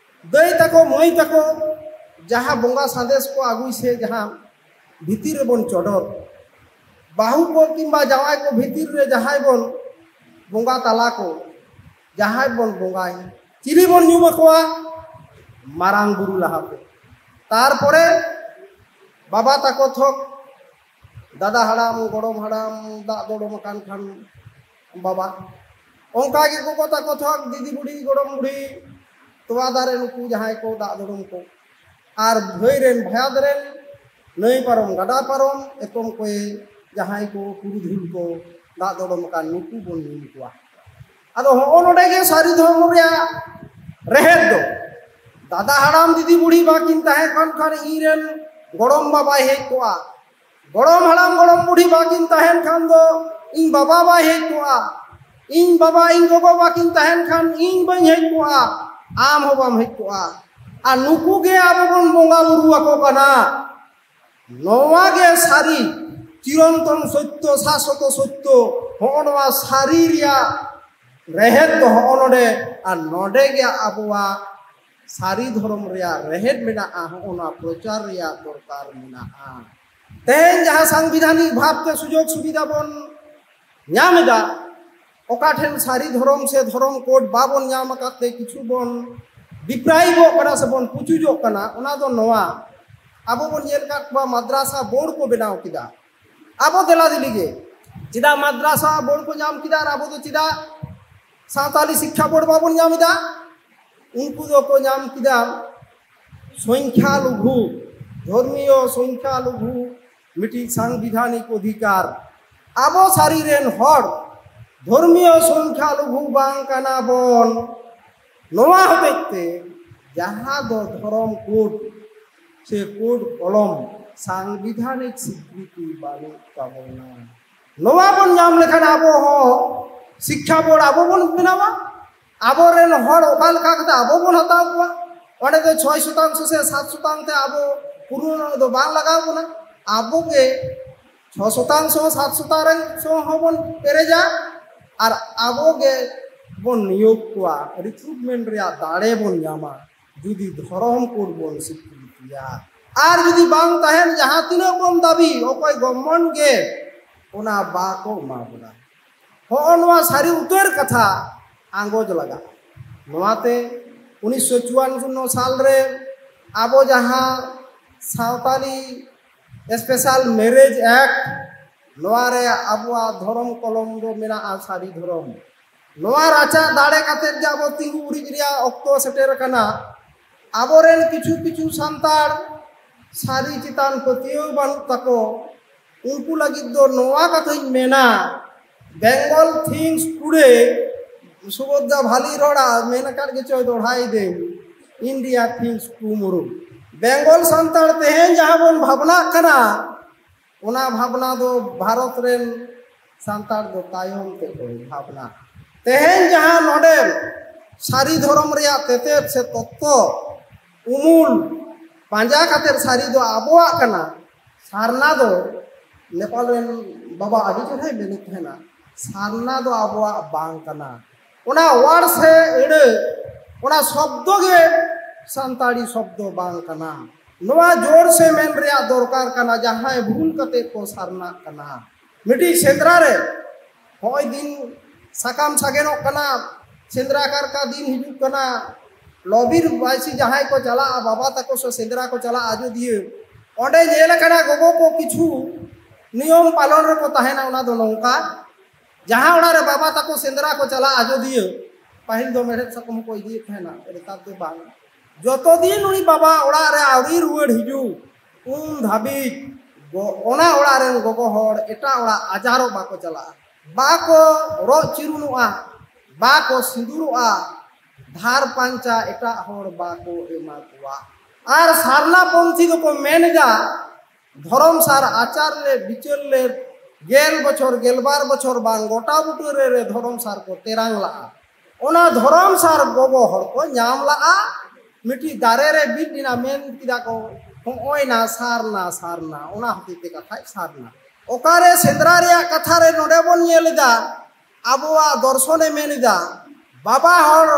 ᱫᱟᱹᱭ ᱛᱟᱠᱚ, ᱢᱟᱹᱭ ᱛᱟᱠᱚ, ᱡᱟᱦᱟᱸ ᱵᱚᱸᱜᱟ ᱥᱟᱸᱫᱮᱥ ᱠᱚ ᱟᱹᱜᱩᱭ ᱥᱮ ᱡᱟᱦᱟᱸ ᱵᱷᱤᱛᱤᱨ ᱨᱮᱵᱚᱱ ᱪᱚᱰᱚᱨ, ᱵᱟᱹᱦᱩ ᱠᱚ ᱠᱤᱝᱵᱟ ᱡᱟᱶᱟᱭ ᱠᱚ ᱵᱷᱤᱛᱤᱨ ᱨᱮ ᱡᱟᱦᱟᱸᱭ ᱵᱚᱱ ᱵᱚᱸᱜᱟ ᱛᱟᱞᱟ ᱠᱚ, ᱡᱟᱦᱟᱸᱭ ᱵᱚᱱ ᱵᱚᱸᱜᱟᱭ, ᱪᱤᱞᱤ ᱵᱚᱱ ᱧᱩᱢ ᱟᱠᱚᱣᱟ? ᱢᱟᱨᱟᱝ ᱵᱩᱨᱩ ᱞᱟᱦᱟᱛᱮ, ᱛᱟᱨᱯᱚᱨᱮ ᱵᱟᱵᱟ ᱛᱟᱠᱚ ᱛᱷᱚᱠ, ᱫᱟᱫᱟ ᱦᱟᱲᱟᱢ, ᱜᱚᱲᱚᱢ ᱦᱟᱲᱟᱢ, ᱫᱟᱜ ᱫᱚᱲᱚᱢ ᱟᱠᱟᱱ ᱠᱷᱟᱱ ᱵᱟᱵᱟ, ᱚᱱᱠᱟ ᱜᱮ ᱜᱚᱜᱚ ᱛᱟᱠᱚ ᱛᱷᱚᱠ, ᱫᱤᱫᱤ ᱵᱩᱰᱷᱤ, ᱜᱚᱲᱚᱢ ᱵᱩᱰᱷᱤ, ᱛᱚᱣᱟ ᱫᱟᱨᱮ, ᱱᱩᱠᱩ ᱡᱟᱦᱟᱸᱭ ᱠᱚ ᱫᱟᱜ ᱫᱚᱲᱚᱢ ᱠᱚ, ᱟᱨ ᱵᱷᱟᱹᱭ ᱨᱮᱱ ᱵᱷᱟᱭᱟᱫ ᱨᱮᱱ ᱱᱟᱹᱭ ᱯᱟᱨᱚᱢ ᱜᱟᱰᱟ ᱯᱟᱨᱚᱢ ᱮᱛᱚᱢ ᱠᱚᱭᱮ ᱡᱟᱦᱟᱸᱭ ᱠᱚ ᱯᱩᱨᱩᱫᱷᱩᱞ ᱠᱚ ᱫᱟᱜ ᱫᱚᱲᱚᱢ ᱟᱠᱟᱱ, ᱱᱩᱠᱩ ᱵᱚᱱ ᱧᱩᱢ ᱠᱚᱣᱟ᱾ ᱟᱫᱚ ᱦᱚᱸᱜᱼᱚ ᱱᱚᱰᱮ ᱜᱮ ᱥᱟᱹᱨᱤ ᱫᱷᱚᱨᱢᱚ ᱨᱮᱭᱟᱜ ᱨᱮᱦᱮᱫ ᱫᱚ, ᱫᱟᱫᱟ ᱦᱟᱲᱟᱢ ᱫᱤᱫᱤ ᱵᱩᱲᱦᱤ ᱵᱟᱹᱠᱤᱱ ᱛᱟᱦᱮᱸ ᱠᱟᱱ ᱠᱷᱟᱱ ᱤᱧ ᱨᱮᱱ ᱜᱚᱲᱚᱢ ᱵᱟᱵᱟᱭ ᱦᱮᱡ ᱠᱚᱜᱼᱟ, ᱜᱚᱲᱚᱢ ᱦᱟᱲᱟᱢ ᱜᱚᱲᱚᱢ ᱵᱩᱲᱦᱤ ᱵᱟᱹᱠᱤᱱ ᱛᱟᱦᱮᱱ ᱠᱷᱟᱱ ᱫᱚ ᱤᱧ ᱵᱟᱵᱟ ᱵᱟᱭ ᱦᱮᱡ ᱠᱚᱜᱼᱟ, ᱤᱧ ᱵᱟᱵᱟ ᱤᱧ ᱜᱚᱜᱚ ᱵᱟᱹᱠᱤᱱ ᱛᱟᱦᱮᱱ ᱠᱷᱟᱱ ᱤᱧ ᱵᱟᱹᱧ ᱦᱮᱡ ᱠᱚᱜᱼᱟ, ᱟᱢ ᱦᱚᱸ ᱵᱟᱢ ᱦᱮᱡ ᱠᱚᱜᱼᱟ᱾ ᱟᱨ ᱱᱩᱠᱩ ᱜᱮ ᱟᱵᱚ ᱵᱚᱱ ᱵᱚᱸᱜᱟ ᱵᱩᱨᱩ ᱟᱠᱚ ᱠᱟᱱᱟ᱾ ᱱᱚᱣᱟ ᱜᱮ ᱥᱟᱹᱨᱤ ᱪᱤᱨᱚᱱᱛᱚᱱ ᱥᱚᱛᱭᱚ, ᱥᱟᱥᱚᱛᱚ ᱥᱚᱛᱭᱚ, ᱦᱚᱸᱜᱼᱚ ᱱᱚᱣᱟ ᱥᱟᱹᱨᱤ ᱨᱮᱭᱟᱜ ᱨᱮᱦᱮᱫ ᱫᱚ ᱦᱚᱸᱜᱼᱚ ᱱᱚᱰᱮ, ᱟᱨ ᱱᱚᱰᱮ ᱜᱮ ᱟᱵᱚᱣᱟᱜ ᱥᱟᱹᱨᱤ ᱫᱷᱚᱨᱚᱢ ᱨᱮᱭᱟᱜ ᱨᱮᱦᱮᱫ ᱢᱮᱱᱟᱜᱼᱟ, ᱦᱚᱸᱜᱼᱚ ᱱᱚᱣᱟ ᱯᱨᱚᱪᱟᱨ ᱨᱮᱭᱟᱜ ᱫᱚᱨᱠᱟᱨ ᱢᱮᱱᱟᱜᱼᱟ᱾ ᱛᱮᱦᱮᱧ ᱡᱟᱦᱟᱸ ᱥᱟᱝᱵᱤᱫᱷᱟᱱᱤᱠ ᱵᱷᱟᱵᱽ ᱛᱮ ᱥᱩᱡᱳᱜᱽ ᱥᱩᱵᱤᱫᱷᱟ ᱵᱚᱱ ᱧᱟᱢ ᱮᱫᱟ, ᱚᱠᱟ ᱴᱷᱮᱱ ᱥᱟᱹᱨᱤ ᱫᱷᱚᱨᱚᱢ ᱥᱮ ᱫᱷᱚᱨᱚᱢ ᱠᱳᱰ ᱵᱟᱵᱚᱱ ᱧᱟᱢ ᱟᱠᱟᱫ ᱛᱮ ᱠᱤᱪᱷᱩ ᱵᱚᱱ ᱰᱤᱯᱨᱟᱭᱤᱵᱚᱜ ᱠᱟᱱᱟ ᱥᱮ ᱵᱚᱱ ᱯᱩᱪᱩᱡᱚᱜ ᱠᱟᱱᱟ, ᱚᱱᱟ ᱫᱚ ᱱᱚᱣᱟ, ᱟᱵᱚ ᱵᱚᱱ ᱧᱮᱞ ᱟᱠᱟᱫ ᱠᱚᱣᱟ ᱢᱟᱫᱽᱨᱟᱥᱟ ᱵᱳᱨᱰ ᱠᱚ ᱵᱮᱱᱟᱣ ᱠᱮᱫᱟ, ᱟᱵᱚ ᱫᱮᱞᱟ ᱫᱮᱞᱤ ᱜᱮ ᱪᱮᱫᱟᱜ ᱢᱟᱫᱽᱨᱟᱥᱟ ᱵᱳᱨᱰ ᱠᱚ ᱧᱟᱢ ᱠᱮᱫᱟ ᱟᱨ ᱟᱵᱚ ᱫᱚ ᱪᱮᱫᱟᱜ ᱥᱟᱶᱛᱟᱞᱤ ᱥᱤᱠᱠᱷᱟ ᱵᱳᱨᱰ ᱵᱟᱵᱚᱱ ᱧᱟᱢ ᱮᱫᱟ? ᱩᱱᱠᱩ ᱫᱚᱠᱚ ᱧᱟᱢ ᱠᱮᱫᱟ ᱥᱚᱝᱠᱷᱟ ᱞᱩᱜᱷᱩ, ᱫᱷᱚᱨᱢᱤᱭᱚ ᱥᱚᱝᱠᱷᱟ ᱞᱩᱜᱷᱩ ᱢᱤᱫᱴᱤᱡ ᱥᱟᱝᱵᱤᱫᱷᱟᱱᱤᱠ ᱚᱫᱷᱤᱠᱟᱨ᱾ ᱟᱵᱚ ᱥᱟᱹᱨᱤ ᱨᱮᱱ ᱦᱚᱲ ᱫᱷᱚᱨᱢᱤᱭᱚ ᱥᱚᱝᱠᱷᱟ ᱞᱩᱜᱷᱩ ᱵᱟᱝ ᱠᱟᱱᱟ ᱵᱚᱱ᱾ ᱱᱚᱣᱟ ᱦᱚᱛᱮᱡ ᱛᱮ ᱡᱟᱦᱟᱸ ᱫᱚ ᱫᱷᱚᱨᱚᱢ ᱠᱳᱰ ᱥᱮ ᱠᱳᱰ ᱠᱚᱞᱚᱢ ᱥᱟᱝᱵᱤᱫᱷᱟᱱᱤᱠ ᱥᱤᱠᱨᱤᱛᱤ ᱵᱟᱹᱱᱩᱜ ᱛᱟᱵᱚᱱᱟ᱾ ᱱᱚᱣᱟ ᱵᱚᱱ ᱧᱟᱢ ᱞᱮᱠᱷᱟᱱ ᱟᱵᱚ ᱦᱚᱸ ᱥᱤᱠᱠᱷᱟ ᱵᱳᱨᱰ ᱟᱵᱚ ᱵᱚᱱ ᱵᱮᱱᱟᱣᱟ᱾ ᱟᱵᱚᱨᱮᱱ ᱦᱚᱲ ᱚᱠᱟ ᱞᱮᱠᱟ ᱠᱟᱛᱮ ᱟᱵᱚ ᱵᱚᱱ ᱦᱟᱛᱟᱣ ᱠᱚᱣᱟ? ᱚᱸᱰᱮ ᱫᱚ ᱪᱷᱚᱭ ᱥᱚᱛᱟᱝᱥᱚ ᱥᱮ ᱥᱟᱛ ᱥᱚᱛᱟᱝ ᱛᱮ ᱟᱵᱚ ᱯᱩᱨᱩᱱ ᱫᱚ ᱵᱟᱝ ᱞᱟᱜᱟᱣ ᱵᱚᱱᱟ᱾ ᱟᱵᱚ ᱜᱮ ᱪᱷᱚ ᱥᱚᱛᱟᱝᱥᱚ ᱥᱟᱛ ᱥᱚᱛᱟᱝᱥᱚ ᱦᱚᱸᱵᱚᱱ ᱯᱮᱨᱮᱡᱟ ᱟᱨ ᱟᱵᱚ ᱜᱮ ᱵᱚᱱ ᱱᱤᱭᱳᱜᱽ ᱠᱚᱣᱟ, ᱨᱤᱠᱨᱩᱴᱢᱮᱱᱴ ᱨᱮᱭᱟᱜ ᱫᱟᱲᱮ ᱵᱚᱱ ᱧᱟᱢᱟ᱾ ᱡᱩᱫᱤ ᱫᱷᱚᱨᱚᱢ ᱠᱳᱰ ᱵᱚᱱ ᱥᱤᱠᱨᱤᱛᱤᱭᱟ ᱟᱨ ᱡᱩᱫᱤ ᱵᱟᱝ ᱛᱟᱦᱮᱱ, ᱡᱟᱦᱟᱸ ᱛᱤᱱᱟᱹᱜ ᱵᱚᱱ ᱫᱟᱹᱵᱤ, ᱚᱠᱚᱭ ᱜᱚᱵᱷᱢᱮᱱᱴ ᱜᱮ ᱚᱱᱟ ᱵᱟᱠᱚ ᱮᱢᱟ ᱵᱚᱱᱟ᱾ ᱦᱚᱸᱜᱼᱚ ᱱᱚᱣᱟ ᱥᱟᱹᱨᱤ ᱩᱛᱟᱹᱨ ᱠᱟᱛᱷᱟ ᱟᱸᱜᱚᱪ ᱞᱟᱜᱟᱜᱼᱟ᱾ ᱱᱚᱣᱟᱛᱮ ᱩᱱᱤᱥᱥᱚ ᱪᱩᱣᱟᱱᱱᱚ ᱥᱟᱞ ᱨᱮ ᱟᱵᱚ ᱡᱟᱦᱟᱸ ᱥᱟᱶᱛᱟᱞᱤ ᱥᱯᱮᱥᱟᱞ ᱢᱮᱨᱮᱡᱽ ᱮᱠᱴ, ᱱᱚᱣᱟ ᱨᱮ ᱟᱵᱚᱣᱟᱜ ᱫᱷᱚᱨᱚᱢ ᱠᱚᱞᱚᱢ ᱫᱚ ᱢᱮᱱᱟᱜᱼᱟ ᱥᱟᱹᱨᱤ ᱫᱷᱚᱨᱚᱢ᱾ ᱱᱚᱣᱟ ᱨᱟᱪᱟ ᱫᱟᱲᱮ ᱠᱟᱛᱮᱫ ᱜᱮ ᱟᱵᱚ ᱛᱤᱸᱜᱩ ᱩᱨᱤᱡ ᱨᱮᱭᱟᱜ ᱚᱠᱛᱚ ᱥᱮᱴᱮᱨ ᱟᱠᱟᱱᱟ᱾ ᱟᱵᱚᱨᱮᱱ ᱠᱤᱪᱷᱩ ᱠᱤᱪᱷᱩ ᱥᱟᱱᱛᱟᱲ ᱥᱟᱹᱨᱤ ᱪᱮᱛᱟᱱ ᱯᱟᱹᱛᱭᱟᱹᱣ ᱵᱟᱹᱱᱩᱜ ᱛᱟᱠᱚ, ᱩᱱᱠᱩ ᱞᱟᱹᱜᱤᱫ ᱫᱚ ᱱᱚᱣᱟ ᱠᱟᱛᱷᱟᱧ ᱢᱮᱱᱟ, ᱵᱮᱝᱜᱚᱞ ᱛᱷᱤᱝᱠᱥ ᱴᱩᱰᱮ, ᱥᱩᱵᱳᱫᱷᱟ ᱵᱷᱟᱞᱤ ᱨᱚᱲᱟ, ᱢᱮᱱ ᱟᱠᱟᱫ ᱜᱮᱪᱚᱭ ᱫᱚᱦᱲᱟᱭ ᱫᱟᱹᱧ, ᱤᱱᱰᱤᱭᱟ ᱛᱷᱤᱝᱠᱥ ᱴᱩᱢᱳᱨᱳ᱾ ᱵᱮᱝᱜᱚᱞ ᱥᱟᱱᱛᱟᱲ ᱛᱮᱦᱮᱧ ᱡᱟᱦᱟᱸ ᱵᱚᱱ ᱵᱷᱟᱵᱽᱱᱟᱜ ᱠᱟᱱᱟ, ᱚᱱᱟ ᱵᱷᱟᱵᱽᱱᱟ ᱫᱚ ᱵᱷᱟᱨᱚᱛ ᱨᱮᱱ ᱥᱟᱱᱛᱟᱲ ᱫᱚ ᱛᱟᱭᱚᱢ ᱛᱮᱠᱚ ᱵᱷᱟᱵᱽᱱᱟ᱾ ᱛᱮᱦᱮᱧ ᱡᱟᱦᱟᱸ ᱱᱚᱰᱮ ᱥᱟᱹᱨᱤ ᱫᱷᱚᱨᱚᱢ ᱨᱮᱭᱟᱜ ᱛᱮᱛᱮᱫ ᱥᱮ ᱛᱚᱛᱛᱚ ᱩᱢᱩᱞ ᱯᱟᱸᱡᱟ ᱠᱟᱛᱮᱫ ᱥᱟᱹᱨᱤ ᱫᱚ ᱟᱵᱚᱣᱟᱜ ᱠᱟᱱᱟ, ᱥᱟᱨᱱᱟ ᱫᱚ, ᱱᱮᱯᱟᱞ ᱨᱮᱱ ᱵᱟᱵᱟ ᱟᱹᱰᱤ ᱪᱮᱦᱨᱟᱭ ᱢᱮᱱᱮᱫ ᱛᱟᱦᱮᱱᱟ, ᱥᱟᱨᱱᱟ ᱫᱚ ᱟᱵᱚᱣᱟᱜ ᱵᱟᱝ ᱠᱟᱱᱟ᱾ ᱚᱱᱟ ᱣᱟᱨᱰ ᱥᱮ ᱟᱹᱲᱟᱹ, ᱚᱱᱟ ᱥᱚᱵᱫᱚ ᱜᱮ ᱥᱟᱱᱛᱟᱲᱤ ᱥᱚᱵᱫᱚ ᱵᱟᱝ ᱠᱟᱱᱟ᱾ ᱱᱚᱣᱟ ᱡᱳᱨ ᱥᱮ ᱢᱮᱱ ᱨᱮᱭᱟᱜ ᱫᱚᱨᱠᱟᱨ ᱠᱟᱱᱟ, ᱡᱟᱦᱟᱸᱭ ᱵᱷᱩᱞ ᱠᱟᱛᱮ ᱠᱚ ᱥᱟᱨᱱᱟᱜ ᱠᱟᱱᱟ᱾ ᱢᱤᱫᱴᱤᱡ ᱥᱮᱸᱫᱽᱨᱟ ᱨᱮ ᱦᱚᱸᱜᱼᱚᱭ ᱫᱤᱱ ᱥᱟᱠᱟᱢ ᱥᱟᱜᱮᱱᱚᱜ ᱠᱟᱱᱟ, ᱥᱮᱸᱫᱽᱨᱟ ᱠᱟᱨᱠᱟ ᱫᱤᱱ ᱦᱤᱡᱩᱜ ᱠᱟᱱᱟ, ᱞᱚᱵᱤᱨ ᱵᱟᱭᱥᱤ ᱡᱟᱦᱟᱸᱭ ᱠᱚ ᱪᱟᱞᱟᱜᱼᱟ, ᱵᱟᱵᱟ ᱛᱟᱠᱚ ᱥᱮ ᱥᱮᱸᱫᱽᱨᱟ ᱠᱚ ᱪᱟᱞᱟᱜᱼᱟ ᱟᱡᱚᱫᱤᱭᱟᱹ, ᱚᱸᱰᱮ ᱧᱮᱞ ᱟᱠᱟᱱᱟ ᱜᱚᱜᱚ ᱠᱚ ᱠᱤᱪᱷᱩ ᱱᱤᱭᱚᱢ ᱯᱟᱞᱚᱱ ᱨᱮᱠᱚ ᱛᱟᱦᱮᱱᱟ᱾ ᱚᱱᱟ ᱫᱚ ᱱᱚᱝᱠᱟ, ᱡᱟᱦᱟᱸ ᱚᱲᱟᱜ ᱨᱮ ᱵᱟᱵᱟ ᱛᱟᱠᱚ ᱥᱮᱸᱫᱽᱨᱟ ᱠᱚ ᱪᱟᱞᱟᱜᱼᱟ ᱟᱡᱚᱫᱤᱭᱟᱹ, ᱯᱟᱹᱦᱤᱞ ᱫᱚ ᱢᱮᱲᱦᱮᱫ ᱥᱟᱠᱚᱢ ᱦᱚᱸᱠᱚ ᱤᱫᱤᱭᱮᱫ ᱛᱟᱦᱮᱱᱟ, ᱱᱮᱛᱟᱨ ᱫᱚ ᱵᱟᱝ᱾ ᱡᱚᱛᱚ ᱫᱤᱱ ᱩᱱᱤ ᱵᱟᱵᱟ ᱚᱲᱟᱜ ᱨᱮ ᱟᱹᱣᱨᱤ ᱨᱩᱣᱟᱹᱲ ᱦᱤᱡᱩᱜ, ᱩᱱ ᱫᱷᱟᱹᱵᱤᱡ ᱜᱚ-, ᱚᱱᱟ ᱚᱲᱟᱜ ᱨᱮᱱ ᱜᱚᱜᱚ ᱦᱚᱲ ᱮᱴᱟᱜ ᱚᱲᱟᱜ ᱟᱡᱟᱨᱚᱜ ᱵᱟᱠᱚ ᱪᱟᱞᱟᱜᱼᱟ, ᱵᱟᱠᱚ ᱨᱚᱜ ᱪᱤᱨᱩᱱᱚᱜᱼᱟ, ᱵᱟᱠᱚ ᱥᱤᱸᱫᱩᱨᱚᱜᱼᱟ, ᱫᱷᱟᱨ ᱯᱟᱧᱪᱟ ᱮᱴᱟᱜ ᱦᱚᱲ ᱵᱟᱠᱚ ᱮᱢᱟ ᱠᱚᱣᱟ᱾ ᱟᱨ ᱥᱟᱨᱱᱟ ᱯᱚᱱᱛᱷᱤ ᱫᱚᱠᱚ ᱢᱮᱱ ᱮᱫᱟ, ᱫᱷᱚᱨᱚᱢ ᱥᱟᱨ ᱟᱪᱟᱨ ᱞᱮ ᱵᱤᱪᱟᱹᱨ ᱞᱮ ᱜᱮᱞ ᱵᱚᱪᱷᱚᱨ, ᱜᱮᱞᱵᱟᱨ ᱵᱚᱪᱷᱚᱨ ᱵᱟᱝ ᱜᱚᱴᱟ ᱵᱩᱴᱟᱹ ᱨᱮ, ᱨᱮ ᱫᱷᱚᱨᱚᱢ ᱥᱟᱨ ᱠᱚ ᱛᱮᱨᱟᱝ ᱞᱟᱜᱼᱟ᱾ ᱚᱱᱟ ᱫᱷᱚᱨᱚᱢ ᱥᱟᱨ ᱜᱚᱜᱚ ᱦᱚᱲ ᱠᱚ ᱧᱟᱢ ᱞᱟᱜᱼᱟ᱾ ᱢᱤᱫᱴᱤᱡ ᱫᱟᱨᱮ ᱨᱮ ᱵᱤᱫ ᱮᱱᱟ, ᱢᱮᱱ ᱠᱮᱫᱟ ᱠᱚ, "ᱦᱚᱸᱜᱼᱚᱭ ᱱᱟ ᱥᱟᱨᱱᱟ, ᱥᱟᱨᱱᱟ", ᱚᱱᱟ ᱦᱚᱛᱮᱡ ᱛᱮ ᱠᱟᱛᱷᱟᱭ ᱥᱟᱨᱱᱟ᱾ ᱚᱠᱟᱨᱮ ᱥᱮᱸᱫᱽᱨᱟ ᱨᱮᱭᱟᱜ ᱠᱟᱛᱷᱟ ᱨᱮ ᱱᱚᱰᱮ ᱵᱚᱱ ᱧᱮᱞ ᱮᱫᱟ, ᱟᱵᱚᱣᱟᱜ ᱫᱚᱨᱥᱚᱱᱮ ᱢᱮᱱ ᱮᱫᱟ, ᱵᱟᱵᱟ ᱦᱚᱲ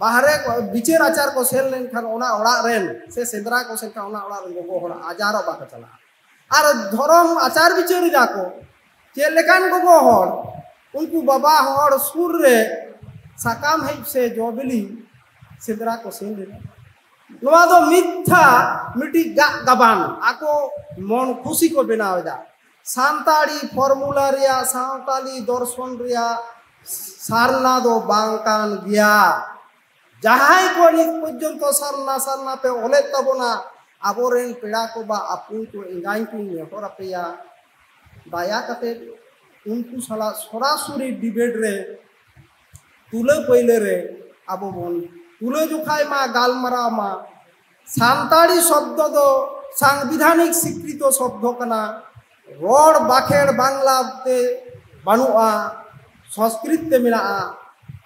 ᱵᱟᱦᱨᱮ ᱠᱚ, ᱵᱤᱪᱟᱹᱨ ᱟᱪᱟᱨ ᱠᱚ ᱥᱮᱱ ᱞᱮᱱᱠᱷᱟᱱ ᱚᱱᱟ ᱚᱲᱟᱜ ᱨᱮᱱ, ᱥᱮ ᱥᱮᱸᱫᱽᱨᱟ ᱠᱚ ᱥᱮᱱ ᱠᱷᱟᱱ ᱚᱱᱟ ᱚᱲᱟᱜ ᱨᱮᱱ ᱜᱚᱜᱚ ᱦᱚᱲ ᱟᱡᱟᱨᱚᱜ ᱵᱟᱠᱚ ᱪᱟᱞᱟᱜᱼᱟ᱾ ᱟᱨ ᱫᱷᱚᱨᱚᱢ ᱟᱪᱟᱨ ᱵᱤᱪᱟᱹᱨ ᱮᱫᱟ ᱠᱚ, ᱪᱮᱫ ᱞᱮᱠᱟᱱ ᱜᱚᱜᱚ ᱦᱚᱲ ᱩᱱᱠᱩ ᱵᱟᱵᱟ ᱦᱚᱲ ᱥᱩᱨ ᱨᱮ ᱥᱟᱠᱟᱢ ᱦᱮᱡ ᱥᱮ ᱡᱚ ᱵᱤᱞᱤ ᱥᱮᱸᱫᱽᱨᱟ ᱠᱚ ᱥᱮᱱ ᱞᱮᱱᱟ? ᱱᱚᱣᱟ ᱫᱚ ᱢᱤᱛᱷᱟ, ᱢᱤᱫᱴᱤᱡ ᱜᱟᱜ ᱜᱟᱵᱟᱱ, ᱟᱠᱚ ᱢᱚᱱ ᱠᱷᱩᱥᱤ ᱠᱚ ᱵᱮᱱᱟᱣ ᱮᱫᱟ᱾ ᱥᱟᱱᱛᱟᱲᱤ ᱯᱷᱚᱨᱢᱩᱞᱟ ᱨᱮᱭᱟᱜ, ᱥᱟᱶᱛᱟᱞᱤ ᱫᱚᱨᱥᱚᱱ ᱨᱮᱭᱟᱜ ᱥᱟᱨᱱᱟ ᱫᱚ ᱵᱟᱝ ᱠᱟᱱ ᱜᱮᱭᱟ᱾ ᱡᱟᱦᱟᱸᱭ ᱠᱚ ᱱᱤᱛ ᱯᱚᱨᱡᱚᱱᱛᱚ ᱥᱟᱨᱱᱟ ᱥᱟᱨᱱᱟ ᱯᱮ ᱚᱞᱮᱫ ᱛᱟᱵᱚᱱᱟ, ᱟᱵᱚᱨᱮᱱ ᱯᱮᱲᱟ ᱠᱚ ᱵᱟ ᱟᱹᱯᱩᱭ ᱠᱚ ᱮᱸᱜᱟᱧ ᱠᱚᱧ ᱱᱮᱦᱚᱨ ᱟᱯᱮᱭᱟ, ᱫᱟᱭᱟ ᱠᱟᱛᱮ ᱩᱱᱠᱩ ᱥᱟᱞᱟᱜ ᱥᱚᱨᱟᱥᱚᱨᱤ ᱰᱤᱵᱮᱴ ᱨᱮ ᱛᱩᱞᱟᱹ ᱯᱟᱹᱭᱞᱟᱹ ᱨᱮ ᱟᱵᱚ ᱵᱚᱱ ᱛᱩᱞᱟᱹ ᱡᱚᱠᱷᱟᱭ ᱢᱟ, ᱜᱟᱞᱢᱟᱨᱟᱣ ᱢᱟ᱾ ᱥᱟᱱᱛᱟᱲᱤ ᱥᱚᱵᱫᱚ ᱫᱚ ᱥᱟᱝᱵᱤᱫᱷᱟᱱᱤᱠ ᱥᱤᱠᱨᱤᱛᱚ ᱥᱚᱵᱫᱚ ᱠᱟᱱᱟ᱾ ᱨᱚᱲ ᱵᱟᱠᱷᱮᱲ ᱵᱟᱝᱞᱟ ᱛᱮ ᱵᱟᱹᱱᱩᱜᱼᱟ, ᱥᱚᱝᱥᱠᱨᱤᱛ ᱛᱮ ᱢᱮᱱᱟᱜᱼᱟ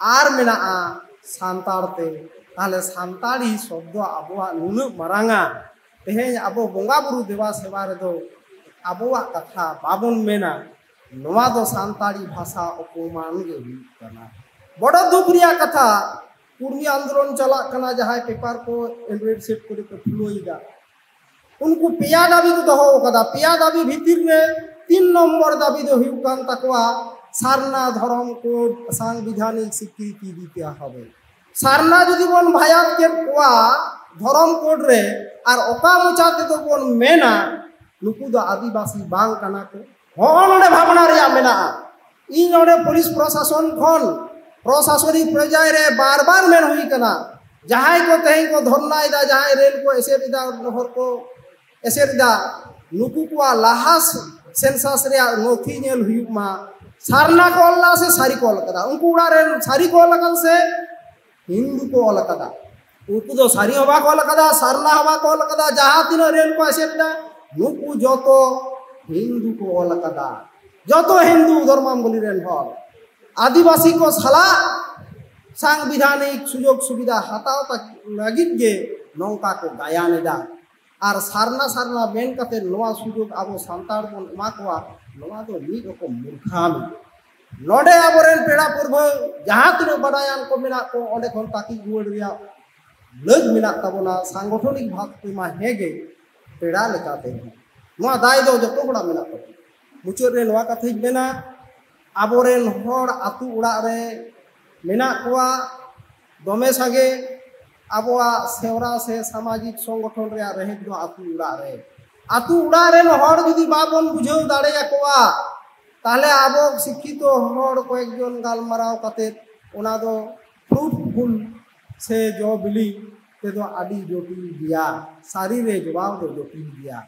ᱟᱨ ᱢᱮᱱᱟᱜᱼᱟ ᱥᱟᱱᱛᱟᱲ ᱛᱮ᱾ ᱛᱟᱦᱞᱮ ᱥᱟᱱᱛᱟᱲᱤ ᱥᱚᱵᱫᱚ ᱟᱵᱚᱣᱟᱜ ᱱᱩᱱᱟᱹᱜ ᱢᱟᱨᱟᱝᱟ, ᱛᱮᱦᱮᱧ ᱟᱵᱚ ᱵᱚᱸᱜᱟ ᱵᱩᱨᱩ ᱫᱮᱵᱟ ᱥᱮᱵᱟ ᱨᱮᱫᱚ ᱟᱵᱚᱣᱟᱜ ᱠᱟᱛᱷᱟ ᱵᱟᱵᱚᱱ ᱢᱮᱱᱟ, ᱱᱚᱣᱟ ᱫᱚ ᱥᱟᱱᱛᱟᱲᱤ ᱵᱷᱟᱥᱟ ᱚᱯᱚᱢᱟᱱ ᱜᱮ ᱦᱩᱭᱩᱜ ᱠᱟᱱᱟ᱾ ᱵᱚᱰᱚ ᱫᱩᱠ ᱨᱮᱭᱟᱜ ᱠᱟᱛᱷᱟ, ᱠᱩᱲᱢᱤ ᱟᱱᱫᱳᱞᱚᱱ ᱪᱟᱞᱟᱜ ᱠᱟᱱᱟ, ᱡᱟᱦᱟᱸᱭ ᱯᱮᱯᱟᱨ ᱠᱚ ᱮᱱᱰᱨᱚᱭᱮᱰ ᱥᱮᱴ ᱠᱚᱨᱮ ᱠᱚ ᱠᱷᱩᱞᱟᱹᱣ ᱮᱫᱟ, ᱩᱱᱠᱩ ᱯᱮᱭᱟ ᱫᱟᱹᱵᱤ ᱠᱚ ᱫᱚᱦᱚ ᱟᱠᱟᱫᱟ᱾ ᱯᱮᱭᱟ ᱫᱟᱹᱵᱤ ᱵᱷᱤᱛᱤᱨ ᱨᱮ ᱛᱤᱱ ᱱᱚᱢᱵᱚᱨ ᱫᱟᱹᱵᱤ ᱫᱚ ᱦᱩᱭᱩᱜ ᱠᱟᱱ ᱛᱟᱠᱚᱣᱟ ᱥᱟᱨᱱᱟ ᱫᱷᱚᱨᱚᱢ ᱠᱳᱰ ᱥᱟᱝᱵᱤᱫᱷᱟᱱᱤᱠ ᱥᱤᱠᱨᱤᱛᱤ ᱫᱤᱛᱮ ᱦᱚᱵᱮ᱾ ᱥᱟᱨᱱᱟ ᱡᱩᱫᱤ ᱵᱚᱱ ᱵᱷᱟᱭᱟᱛ ᱠᱮᱫ ᱠᱚᱣᱟ ᱫᱷᱚᱨᱚᱢ ᱠᱳᱰ ᱨᱮ, ᱟᱨ ᱚᱠᱟ ᱢᱚᱪᱟ ᱛᱮᱫᱚ ᱵᱚᱱ ᱢᱮᱱᱟ ᱱᱩᱠᱩ ᱫᱚ ᱟᱹᱫᱤᱵᱟᱹᱥᱤ ᱵᱟᱝ ᱠᱟᱱᱟ ᱠᱚ᱾ ᱦᱚᱸᱜᱼᱚ ᱱᱚᱰᱮ ᱵᱷᱟᱵᱽᱱᱟ ᱨᱮᱭᱟᱜ ᱢᱮᱱᱟᱜᱼᱟ᱾ ᱤᱧ ᱱᱚᱰᱮ ᱯᱩᱞᱤᱥ ᱯᱨᱚᱥᱟᱥᱚᱱ ᱠᱷᱚᱱ ᱯᱨᱚᱥᱟᱥᱚᱱᱤᱠ ᱯᱚᱨᱡᱟᱭ ᱨᱮ ᱵᱟᱨ ᱵᱟᱨ ᱢᱮᱱ ᱦᱩᱭ ᱠᱟᱱᱟ, ᱡᱟᱦᱟᱸᱭ ᱠᱚ ᱛᱮᱦᱮᱧ ᱠᱚ ᱫᱷᱚᱨᱱᱟᱭᱮᱫᱟ, ᱡᱟᱦᱟᱸᱭ ᱨᱮᱞ ᱠᱚ ᱮᱥᱮᱫ ᱮᱫᱟ, ᱦᱚᱨ ᱠᱚ ᱮᱥᱮᱫ ᱮᱫᱟ, ᱱᱩᱠᱩ ᱠᱚᱣᱟᱜ ᱞᱟᱦᱟ ᱥᱮᱱᱥᱟᱥ ᱨᱮᱭᱟᱜ ᱱᱚᱛᱷᱤ ᱧᱮᱞ ᱦᱩᱭᱩᱜ ᱢᱟ᱾ ᱥᱟᱨᱱᱟ ᱠᱚ ᱚᱞ ᱞᱮᱫᱟ ᱥᱮ ᱥᱟᱹᱨᱤ ᱠᱚ ᱚᱞ ᱠᱟᱫᱟ? ᱩᱱᱠᱩ ᱚᱲᱟᱜ ᱨᱮ ᱥᱟᱹᱨᱤ ᱠᱚ ᱚᱞ ᱠᱟᱫᱟ ᱥᱮ ᱦᱤᱱᱫᱩ ᱠᱚ ᱚᱞ ᱠᱟᱫᱟ? ᱩᱱᱠᱩ ᱫᱚ ᱥᱟᱹᱨᱤ ᱦᱚᱸ ᱵᱟᱠᱚ ᱚᱞ ᱠᱟᱫᱟ, ᱥᱟᱨᱱᱟ ᱦᱚᱸ ᱵᱟᱠᱚ ᱚᱞ ᱠᱟᱫᱟ᱾ ᱡᱟᱦᱟᱸ ᱛᱤᱱᱟᱹᱜ ᱨᱮᱞ ᱠᱚ ᱮᱥᱮᱫ ᱮᱫᱟ, ᱱᱩᱠᱩ ᱡᱚᱛᱚ ᱦᱤᱱᱫᱩ ᱠᱚ ᱚᱞ ᱠᱟᱫᱟ, ᱡᱚᱛᱚ ᱦᱤᱱᱫᱩ ᱫᱷᱚᱨᱢᱟᱵᱚᱞᱤ ᱨᱮᱱ ᱦᱚᱲ᱾ ᱟᱹᱫᱤᱵᱟᱹᱥᱤ ᱠᱚ ᱥᱟᱞᱟᱜ ᱥᱟᱝᱵᱤᱫᱷᱟᱱᱤᱠ ᱥᱩᱡᱳᱜᱽ ᱥᱩᱵᱤᱫᱷᱟ ᱦᱟᱛᱟᱣ ᱛᱟ-, ᱞᱟᱹᱜᱤᱫ ᱜᱮ ᱱᱚᱝᱠᱟ ᱠᱚ ᱜᱟᱭᱟᱱ ᱮᱫᱟ᱾ ᱟᱨ ᱥᱟᱨᱱᱟ ᱥᱟᱨᱱᱟ ᱢᱮᱱ ᱠᱟᱛᱮ ᱱᱚᱣᱟ ᱥᱩᱡᱳᱜᱽ ᱟᱵᱚ ᱥᱟᱱᱛᱟᱲ ᱵᱚᱱ ᱮᱢᱟ ᱠᱚᱣᱟ, ᱱᱚᱣᱟ ᱫᱚ ᱢᱤᱫ ᱨᱚᱠᱚᱢ ᱢᱩᱨᱠᱷᱟᱢ᱾ ᱱᱚᱰᱮ ᱟᱵᱚᱨᱮᱱ ᱯᱮᱲᱟ ᱯᱩᱨᱵᱷᱟᱹ ᱡᱟᱦᱟᱸ ᱛᱤᱱᱟᱹᱜ ᱵᱟᱰᱟᱭᱟᱱ ᱠᱚ ᱢᱮᱱᱟᱜ ᱠᱚ, ᱚᱸᱰᱮ ᱠᱷᱚᱱ ᱛᱟᱹᱠᱤᱡ ᱨᱩᱣᱟᱹᱲ ᱨᱮᱭᱟᱜ ᱞᱟᱹᱠ ᱢᱮᱱᱟᱜ ᱛᱟᱵᱚᱱᱟ᱾ ᱥᱟᱝᱜᱚᱴᱷᱚᱱᱤᱠ ᱵᱷᱟᱵᱽ ᱛᱮᱢᱟ ᱦᱮᱸ ᱜᱮ, ᱯᱮᱲᱟ ᱞᱮᱠᱟᱛᱮ ᱦᱚᱸ ᱱᱚᱣᱟ ᱫᱟᱭ ᱫᱚ ᱡᱚᱛᱚ ᱦᱚᱲᱟᱜ ᱢᱮᱱᱟᱜ ᱛᱟᱵᱚᱱᱟ᱾ ᱢᱩᱪᱟᱹᱫ ᱨᱮ ᱱᱚᱣᱟ ᱠᱟᱛᱷᱟᱧ ᱢᱮᱱᱟ, ᱟᱵᱚᱨᱮᱱ ᱦᱚᱲ ᱟᱹᱛᱩ ᱚᱲᱟᱜ ᱨᱮ ᱢᱮᱱᱟᱜ ᱠᱚᱣᱟ ᱫᱚᱢᱮ ᱥᱟᱸᱜᱮ᱾ ᱟᱵᱚᱣᱟᱜ ᱥᱮᱣᱨᱟ ᱥᱮ ᱥᱟᱢᱟᱡᱤᱠ ᱥᱚᱝᱜᱚᱴᱷᱚᱱ ᱨᱮᱭᱟᱜ ᱨᱮᱦᱮᱫ ᱫᱚ ᱟᱹᱛᱩ ᱚᱲᱟᱜ ᱨᱮ᱾ ᱟᱹᱛᱩ ᱚᱲᱟᱜ ᱨᱮᱱ ᱦᱚᱲ ᱡᱩᱫᱤ ᱵᱟᱵᱚᱱ ᱵᱩᱡᱷᱟᱹᱣ ᱫᱟᱲᱮᱭᱟᱠᱚᱣᱟ, ᱛᱟᱦᱞᱮ ᱟᱵᱚ ᱥᱤᱠᱠᱷᱤᱛᱚ ᱦᱚᱲ ᱠᱚᱭᱮᱠ ᱡᱚᱱ ᱜᱟᱞᱢᱟᱨᱟᱣ ᱠᱟᱛᱮ ᱚᱱᱟ ᱫᱚ ᱯᱷᱨᱩᱴᱯᱷᱩᱞ ᱥᱮ ᱡᱚ ᱵᱤᱞᱤ ᱛᱮᱫᱚ ᱟᱹᱰᱤ ᱡᱚᱴᱤᱞ ᱜᱮᱭᱟ, ᱥᱟᱹᱨᱤ ᱨᱮ ᱡᱚᱵᱟᱣ ᱫᱚ ᱡᱚᱴᱤᱞ ᱜᱮᱭᱟ᱾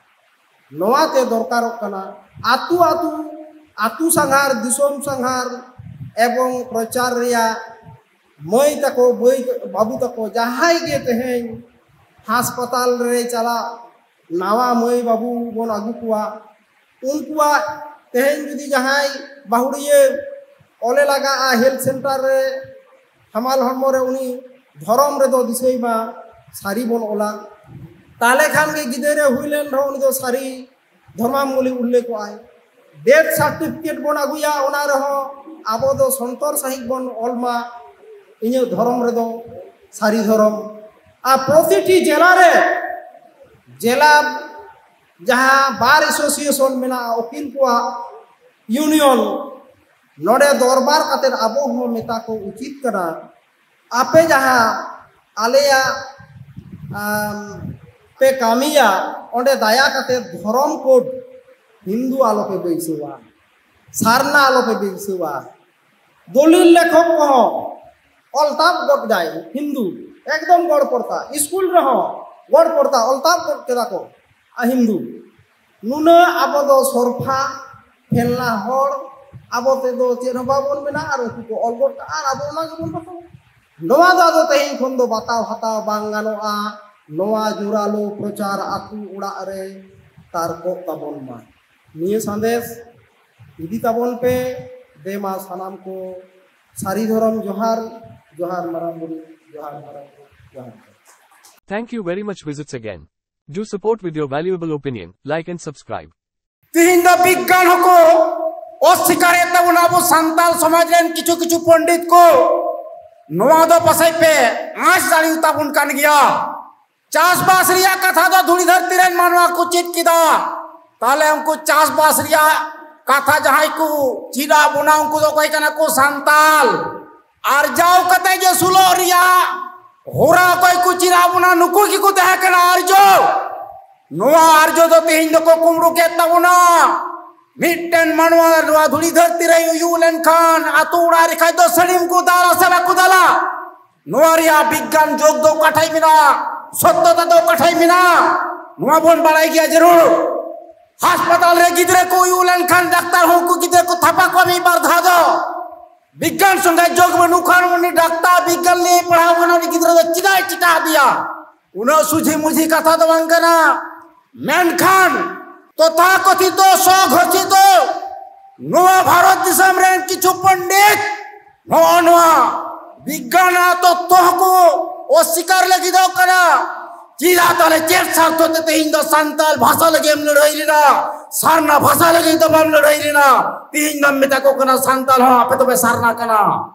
ᱱᱚᱣᱟ ᱛᱮ ᱫᱚᱨᱠᱟᱨᱚᱜ ᱠᱟᱱᱟ ᱟᱹᱛᱩ ᱟᱹᱛᱩ, ᱟᱹᱛᱩ ᱥᱟᱸᱜᱷᱟᱨ, ᱫᱤᱥᱚᱢ ᱥᱟᱸᱜᱷᱟᱨ ᱮᱵᱚᱝ ᱯᱨᱚᱪᱟᱨ ᱨᱮᱭᱟᱜ ᱢᱟᱹᱭ ᱛᱟᱠᱚ, ᱵᱟᱹᱭ, ᱵᱟᱹᱵᱩ ᱛᱟᱠᱚ ᱡᱟᱦᱟᱸᱭ ᱜᱮ ᱛᱮᱦᱮᱧ ᱦᱟᱥᱯᱟᱛᱟᱞ ᱨᱮ ᱪᱟᱞᱟᱜ ᱱᱟᱣᱟ ᱢᱟᱹᱭ ᱵᱟᱹᱵᱩ ᱵᱚᱱ ᱟᱹᱜᱩ ᱠᱚᱣᱟ, ᱩᱱᱠᱩᱣᱟᱜ ᱛᱮᱦᱮᱧ ᱡᱩᱫᱤ ᱡᱟᱦᱟᱸᱭ ᱵᱟᱹᱦᱩᱲᱤᱭᱟᱹ ᱚᱞᱮ ᱞᱟᱜᱟᱜᱼᱟ ᱦᱮᱞᱛᱷ ᱥᱮᱱᱴᱟᱨ ᱨᱮ ᱦᱟᱢᱟᱞ ᱦᱚᱲᱢᱚ ᱨᱮ, ᱩᱱᱤ ᱫᱷᱚᱨᱚᱢ ᱨᱮᱫᱚ ᱫᱤᱥᱟᱹᱭ ᱢᱟ ᱥᱟᱹᱨᱤ ᱵᱚᱱ ᱚᱞᱟ᱾ ᱛᱟᱦᱞᱮ ᱠᱷᱟᱱ ᱜᱮ ᱜᱤᱫᱽᱨᱟᱹ ᱦᱩᱭ ᱞᱮᱱ ᱨᱮᱦᱚᱸ ᱩᱱᱤ ᱫᱚ ᱥᱟᱹᱨᱤ ᱫᱷᱚᱨᱢᱟᱵᱚᱞᱤ ᱩᱞᱞᱮᱠᱷᱚᱜᱼᱟᱭ᱾ ᱰᱮᱛᱷ ᱥᱟᱨᱴᱤᱯᱷᱤᱠᱮᱴ ᱵᱚᱱ ᱟᱹᱜᱩᱭᱟ, ᱚᱱᱟ ᱨᱮᱦᱚᱸ ᱟᱵᱚ ᱫᱚ ᱥᱚᱱᱛᱚᱨ ᱥᱟᱺᱦᱤᱡ ᱵᱚᱱ ᱚᱞ ᱢᱟ, ᱤᱧᱟᱹᱜ ᱫᱷᱚᱨᱚᱢ ᱨᱮᱫᱚ ᱥᱟᱹᱨᱤ ᱫᱷᱚᱨᱚᱢ᱾ ᱟᱨ ᱯᱨᱚᱛᱤᱴᱤ ᱡᱮᱞᱟ ᱨᱮ, ᱡᱮᱞᱟ ᱡᱟᱦᱟᱸ ᱵᱟᱨ ᱮᱥᱳᱥᱤᱭᱮᱥᱚᱱ ᱢᱮᱱᱟᱜᱼᱟ, ᱩᱠᱤᱞ ᱠᱚᱣᱟᱜ ᱤᱭᱩᱱᱤᱭᱚᱱ, ᱱᱚᱰᱮ ᱫᱚᱨᱵᱟᱨ ᱠᱟᱛᱮ ᱟᱵᱚ ᱦᱚᱸ ᱢᱮᱛᱟ ᱠᱚ ᱩᱪᱤᱛ ᱠᱟᱱᱟ, ᱟᱯᱮ ᱡᱟᱦᱟᱸ ᱟᱞᱮᱭᱟᱜ, ᱟᱢ, ᱯᱮ ᱠᱟᱹᱢᱤᱭᱟ, ᱚᱸᱰᱮ ᱫᱟᱭᱟ ᱠᱟᱛᱮ ᱫᱷᱚᱨᱚᱢ ᱠᱳᱰ ᱦᱤᱱᱫᱩ ᱟᱞᱚᱯᱮ ᱵᱟᱹᱭᱥᱟᱹᱣᱟ, ᱥᱟᱨᱱᱟ ᱟᱞᱚᱯᱮ ᱵᱟᱹᱭᱥᱟᱹᱣᱟ᱾ ᱫᱚᱞᱤᱞ ᱞᱮᱠᱷᱚᱠ ᱠᱚᱦᱚᱸ ᱚᱞ ᱛᱟᱵ ᱜᱚᱫ ᱫᱟᱭ ᱦᱤᱱᱫᱩ, ᱮᱠᱫᱚᱢ ᱜᱚᱲ ᱯᱚᱲᱛᱟ᱾ ᱥᱠᱩᱞ ᱨᱮᱦᱚᱸ ᱜᱚᱲ ᱯᱚᱲᱛᱟ ᱚᱞ ᱛᱟᱵ ᱜᱚᱫ ᱠᱮᱫᱟ ᱠᱚ ᱟ ᱦᱤᱱᱫᱩ᱾ ᱱᱩᱱᱟᱹᱜ ᱟᱵᱚ ᱫᱚ ᱥᱚᱨᱯᱷᱟ ᱯᱷᱮᱞᱱᱟ ᱦᱚᱲ, ᱟᱵᱚ ᱛᱮᱫᱚ ᱪᱮᱫ ᱦᱚᱸ ᱵᱟᱵᱚᱱ ᱢᱮᱱᱟ ᱟᱨ ᱩᱱᱠᱩ ᱠᱚ ᱚᱞ ᱜᱚᱫ ᱠᱟᱜᱼᱟ ᱟᱨ ᱟᱵᱚ ᱚᱱᱟ ᱜᱮᱵᱚᱱ ᱵᱟᱛᱟᱣᱟ᱾ ᱱᱚᱣᱟ ᱫᱚ ᱟᱫᱚ ᱛᱮᱦᱮᱧ ᱠᱷᱚᱱ ᱫᱚ ᱵᱟᱛᱟᱣ ᱦᱟᱛᱟᱣ ᱵᱟᱝ ᱜᱟᱱᱚᱜᱼᱟ᱾ ᱱᱚᱣᱟ ᱡᱳᱨᱟᱞᱳ ᱯᱨᱚᱪᱟᱨ ᱟᱹᱛᱩ ᱚᱲᱟᱜ ᱨᱮ ᱛᱟᱨᱠᱚᱜ ᱛᱟᱵᱚᱱ ᱢᱟ᱾ ᱱᱤᱭᱟᱹ ᱥᱟᱸᱫᱮᱥ ᱤᱫᱤ ᱛᱟᱵᱚᱱ ᱯᱮ᱾ ᱫᱮ ᱢᱟ ᱥᱟᱱᱟᱢ ᱠᱚ ᱥᱟᱹᱨᱤ ᱫᱷᱚᱨᱚᱢ ᱡᱚᱦᱟᱨ, ᱡᱚᱦᱟᱨ ᱢᱟᱨᱟᱝ ᱵᱩᱨᱩ, ᱡᱚᱦᱟᱨ ᱢᱟᱨᱟᱝ ᱵᱩᱨᱩ, ᱡᱚᱦᱟᱨ ᱢᱟᱨᱟᱝ ᱵᱩᱨᱩ᱾ Thank you very much. Visits again. Do support with your valuable opinion, like and subscribe. ᱛᱤᱦᱤᱧ ᱫᱚ ᱵᱤᱜᱽᱜᱟᱱ ᱦᱚᱸᱠᱚ ᱚᱥᱥᱤᱠᱟᱨᱮᱫ ᱛᱟᱵᱚᱱᱟ ᱟᱵᱚ ᱥᱟᱱᱛᱟᱲ ᱥᱚᱢᱟᱡᱽ ᱨᱮᱱ ᱠᱤᱪᱷᱩ ᱠᱤᱪᱷᱩ ᱯᱚᱱᱰᱤᱛ ᱠᱚ᱾ ᱱᱚᱣᱟ ᱫᱚ ᱯᱟᱥᱮᱡ ᱯᱮ ᱟᱸᱥ ᱫᱟᱲᱮᱭᱟᱛᱟᱵᱚᱱ ᱠᱟᱱ ᱜᱮᱭᱟ᱾ ᱪᱟᱥᱵᱟᱥ ᱨᱮᱭᱟᱜ ᱠᱟᱛᱷᱟ ᱫᱚ ᱫᱷᱩᱲᱤ ᱫᱷᱟᱹᱨᱛᱤ ᱨᱮᱱ ᱢᱟᱱᱣᱟ ᱠᱚ ᱪᱮᱫ ᱠᱮᱫᱟ᱾ ᱛᱟᱦᱞᱮ ᱩᱱᱠᱩ ᱪᱟᱥᱵᱟᱥ ᱨᱮᱭᱟᱜ ᱠᱟᱛᱷᱟ ᱡᱟᱦᱟᱸᱭ ᱠᱚ ᱪᱮᱫ ᱟᱫ ᱵᱚᱱᱟ, ᱩᱱᱠᱩ ᱫᱚ ᱚᱠᱚᱭ ᱠᱟᱱᱟ ᱠᱚ? ᱥᱟᱱᱛᱟᱞ᱾ ᱟᱨᱡᱟᱣ ᱠᱟᱛᱮ ᱜᱮ ᱟᱹᱥᱩᱞᱚᱜ ᱨᱮᱭᱟᱜ ᱦᱚᱨᱟ ᱚᱠᱚᱭ ᱠᱚ ᱪᱮᱫ ᱟᱫ ᱵᱚᱱᱟ, ᱱᱩᱠᱩ ᱜᱮᱠᱚ ᱛᱟᱦᱮᱸ ᱠᱟᱱᱟ ᱟᱨᱡᱚ᱾ ᱱᱚᱣᱟ ᱟᱨᱡᱚ ᱫᱚ ᱛᱮᱦᱮᱧ ᱫᱚᱠᱚ ᱠᱩᱢᱵᱽᱲᱩ ᱠᱮᱫ ᱛᱟᱵᱚᱱᱟ᱾ ᱢᱤᱫᱴᱮᱱ ᱢᱟᱱᱣᱟ ᱱᱚᱣᱟ ᱫᱷᱩᱲᱤ ᱫᱷᱟᱹᱨᱛᱤ ᱨᱮ ᱩᱭᱩᱜ ᱞᱮᱱᱠᱷᱟᱱ ᱟᱛᱳ ᱚᱲᱟᱜ ᱨᱮ ᱠᱷᱟᱡ ᱫᱚ ᱥᱟᱹᱲᱤᱢ ᱠᱚ ᱫᱟᱞᱟ ᱥᱮ ᱵᱟᱠᱚ ᱫᱟᱞᱟ? ᱱᱚᱣᱟ ᱨᱮᱭᱟᱜ ᱵᱤᱜᱽᱜᱟᱱ ᱡᱳᱜᱽ ᱫᱚ ᱚᱠᱟ ᱴᱷᱮᱡ ᱢᱮᱱᱟᱜᱼᱟ? ᱥᱚᱛᱛᱚᱛᱟ ᱫᱚ ᱚᱠᱟ ᱴᱷᱮᱡ ᱢᱮᱱᱟᱜᱼᱟ? ᱱᱚᱣᱟ ᱵᱚᱱ ᱵᱟᱲᱟᱭ ᱜᱮᱭᱟ ᱡᱟᱹᱨᱩᱲ᱾ ᱦᱟᱥᱯᱟᱛᱟᱞ ᱨᱮ ᱜᱤᱫᱽᱨᱟᱹ ᱠᱚ ᱩᱭᱩᱜ ᱞᱮᱱᱠᱷᱟᱱ ᱰᱟᱠᱛᱟᱨ ᱦᱚᱸ ᱩᱱᱠᱩ ᱜᱤᱫᱽᱨᱟᱹ ᱠᱚ ᱛᱷᱟᱯᱟ ᱠᱚᱣᱟ ᱢᱤᱫ ᱵᱟᱨ ᱫᱷᱟᱣ ᱫᱚ᱾ ᱵᱤᱜᱽᱜᱟᱱ ᱥᱚᱸᱜᱮ ᱡᱳᱜᱽ ᱵᱟᱹᱱᱩᱜ ᱠᱷᱟᱱ ᱩᱱᱤ ᱰᱟᱠᱛᱟᱨ ᱵᱤᱜᱽᱜᱟᱱ ᱱᱤᱭᱮ ᱯᱟᱲᱦᱟᱣ ᱠᱟᱱᱟ, ᱩᱱᱤ ᱜᱤᱫᱽᱨᱟᱹ ᱫᱚ ᱪᱮᱫᱟᱜ ᱮ ᱪᱮᱴᱟᱜ ᱟᱫᱮᱭᱟ? ᱩᱱᱟᱹᱜ ᱥᱩᱡᱷᱤ ᱢᱩᱡᱷᱤ ᱠᱟᱛᱷᱟ ᱫᱚ ᱵᱟᱝ ᱠᱟᱱᱟ᱾ ᱢᱮᱱᱠᱷᱟᱱ ᱛᱚᱛᱷᱟᱠᱚᱛᱷᱤᱛᱚ ᱥᱚᱜᱷᱳᱥᱤᱛᱚ ᱱᱚᱣᱟ ᱵᱷᱟᱨᱚᱛ ᱫᱤᱥᱚᱢ ᱨᱮᱱ ᱠᱤᱪᱷᱩ ᱯᱚᱱᱰᱤᱛ ᱱᱚᱜᱼᱚ ᱱᱚᱣᱟ ᱵᱤᱜᱽᱜᱟᱱ ᱟᱨ ᱛᱚᱛᱛᱷᱚ ᱦᱚᱸᱠᱚ ᱚᱥᱥᱤᱠᱟᱨ ᱞᱟᱹᱜᱤᱫᱚᱜ ᱠᱟᱱᱟ᱾ ᱪᱮᱫᱟᱜ ᱛᱟᱦᱞᱮ ᱪᱮᱫ ᱥᱟᱨᱛᱷᱚ ᱛᱮ ᱛᱮᱦᱮᱧ ᱫᱚ ᱥᱟᱱᱛᱟᱲ ᱵᱷᱟᱥᱟ ᱞᱟᱹᱜᱤᱫ ᱮᱢ ᱞᱟᱹᱲᱦᱟᱹᱭ ᱞᱮᱱᱟ? ᱥᱟᱨᱱᱟ ᱵᱷᱟᱥᱟ ᱞᱟᱹᱜᱤᱫ ᱫᱚ ᱵᱟᱢ ᱞᱟᱹᱲᱦᱟᱹᱭ ᱞᱮᱱᱟ᱾ ᱛᱮᱦᱮᱧ ᱫᱚᱢ ᱢᱮᱛᱟ ᱠᱚ ᱠᱟᱱᱟ ᱥᱟᱱᱛᱟᱲ ᱦᱚᱸ ᱟᱯᱮ ᱫᱚᱯᱮ ᱥᱟᱨᱱᱟ ᱠᱟᱱᱟ᱾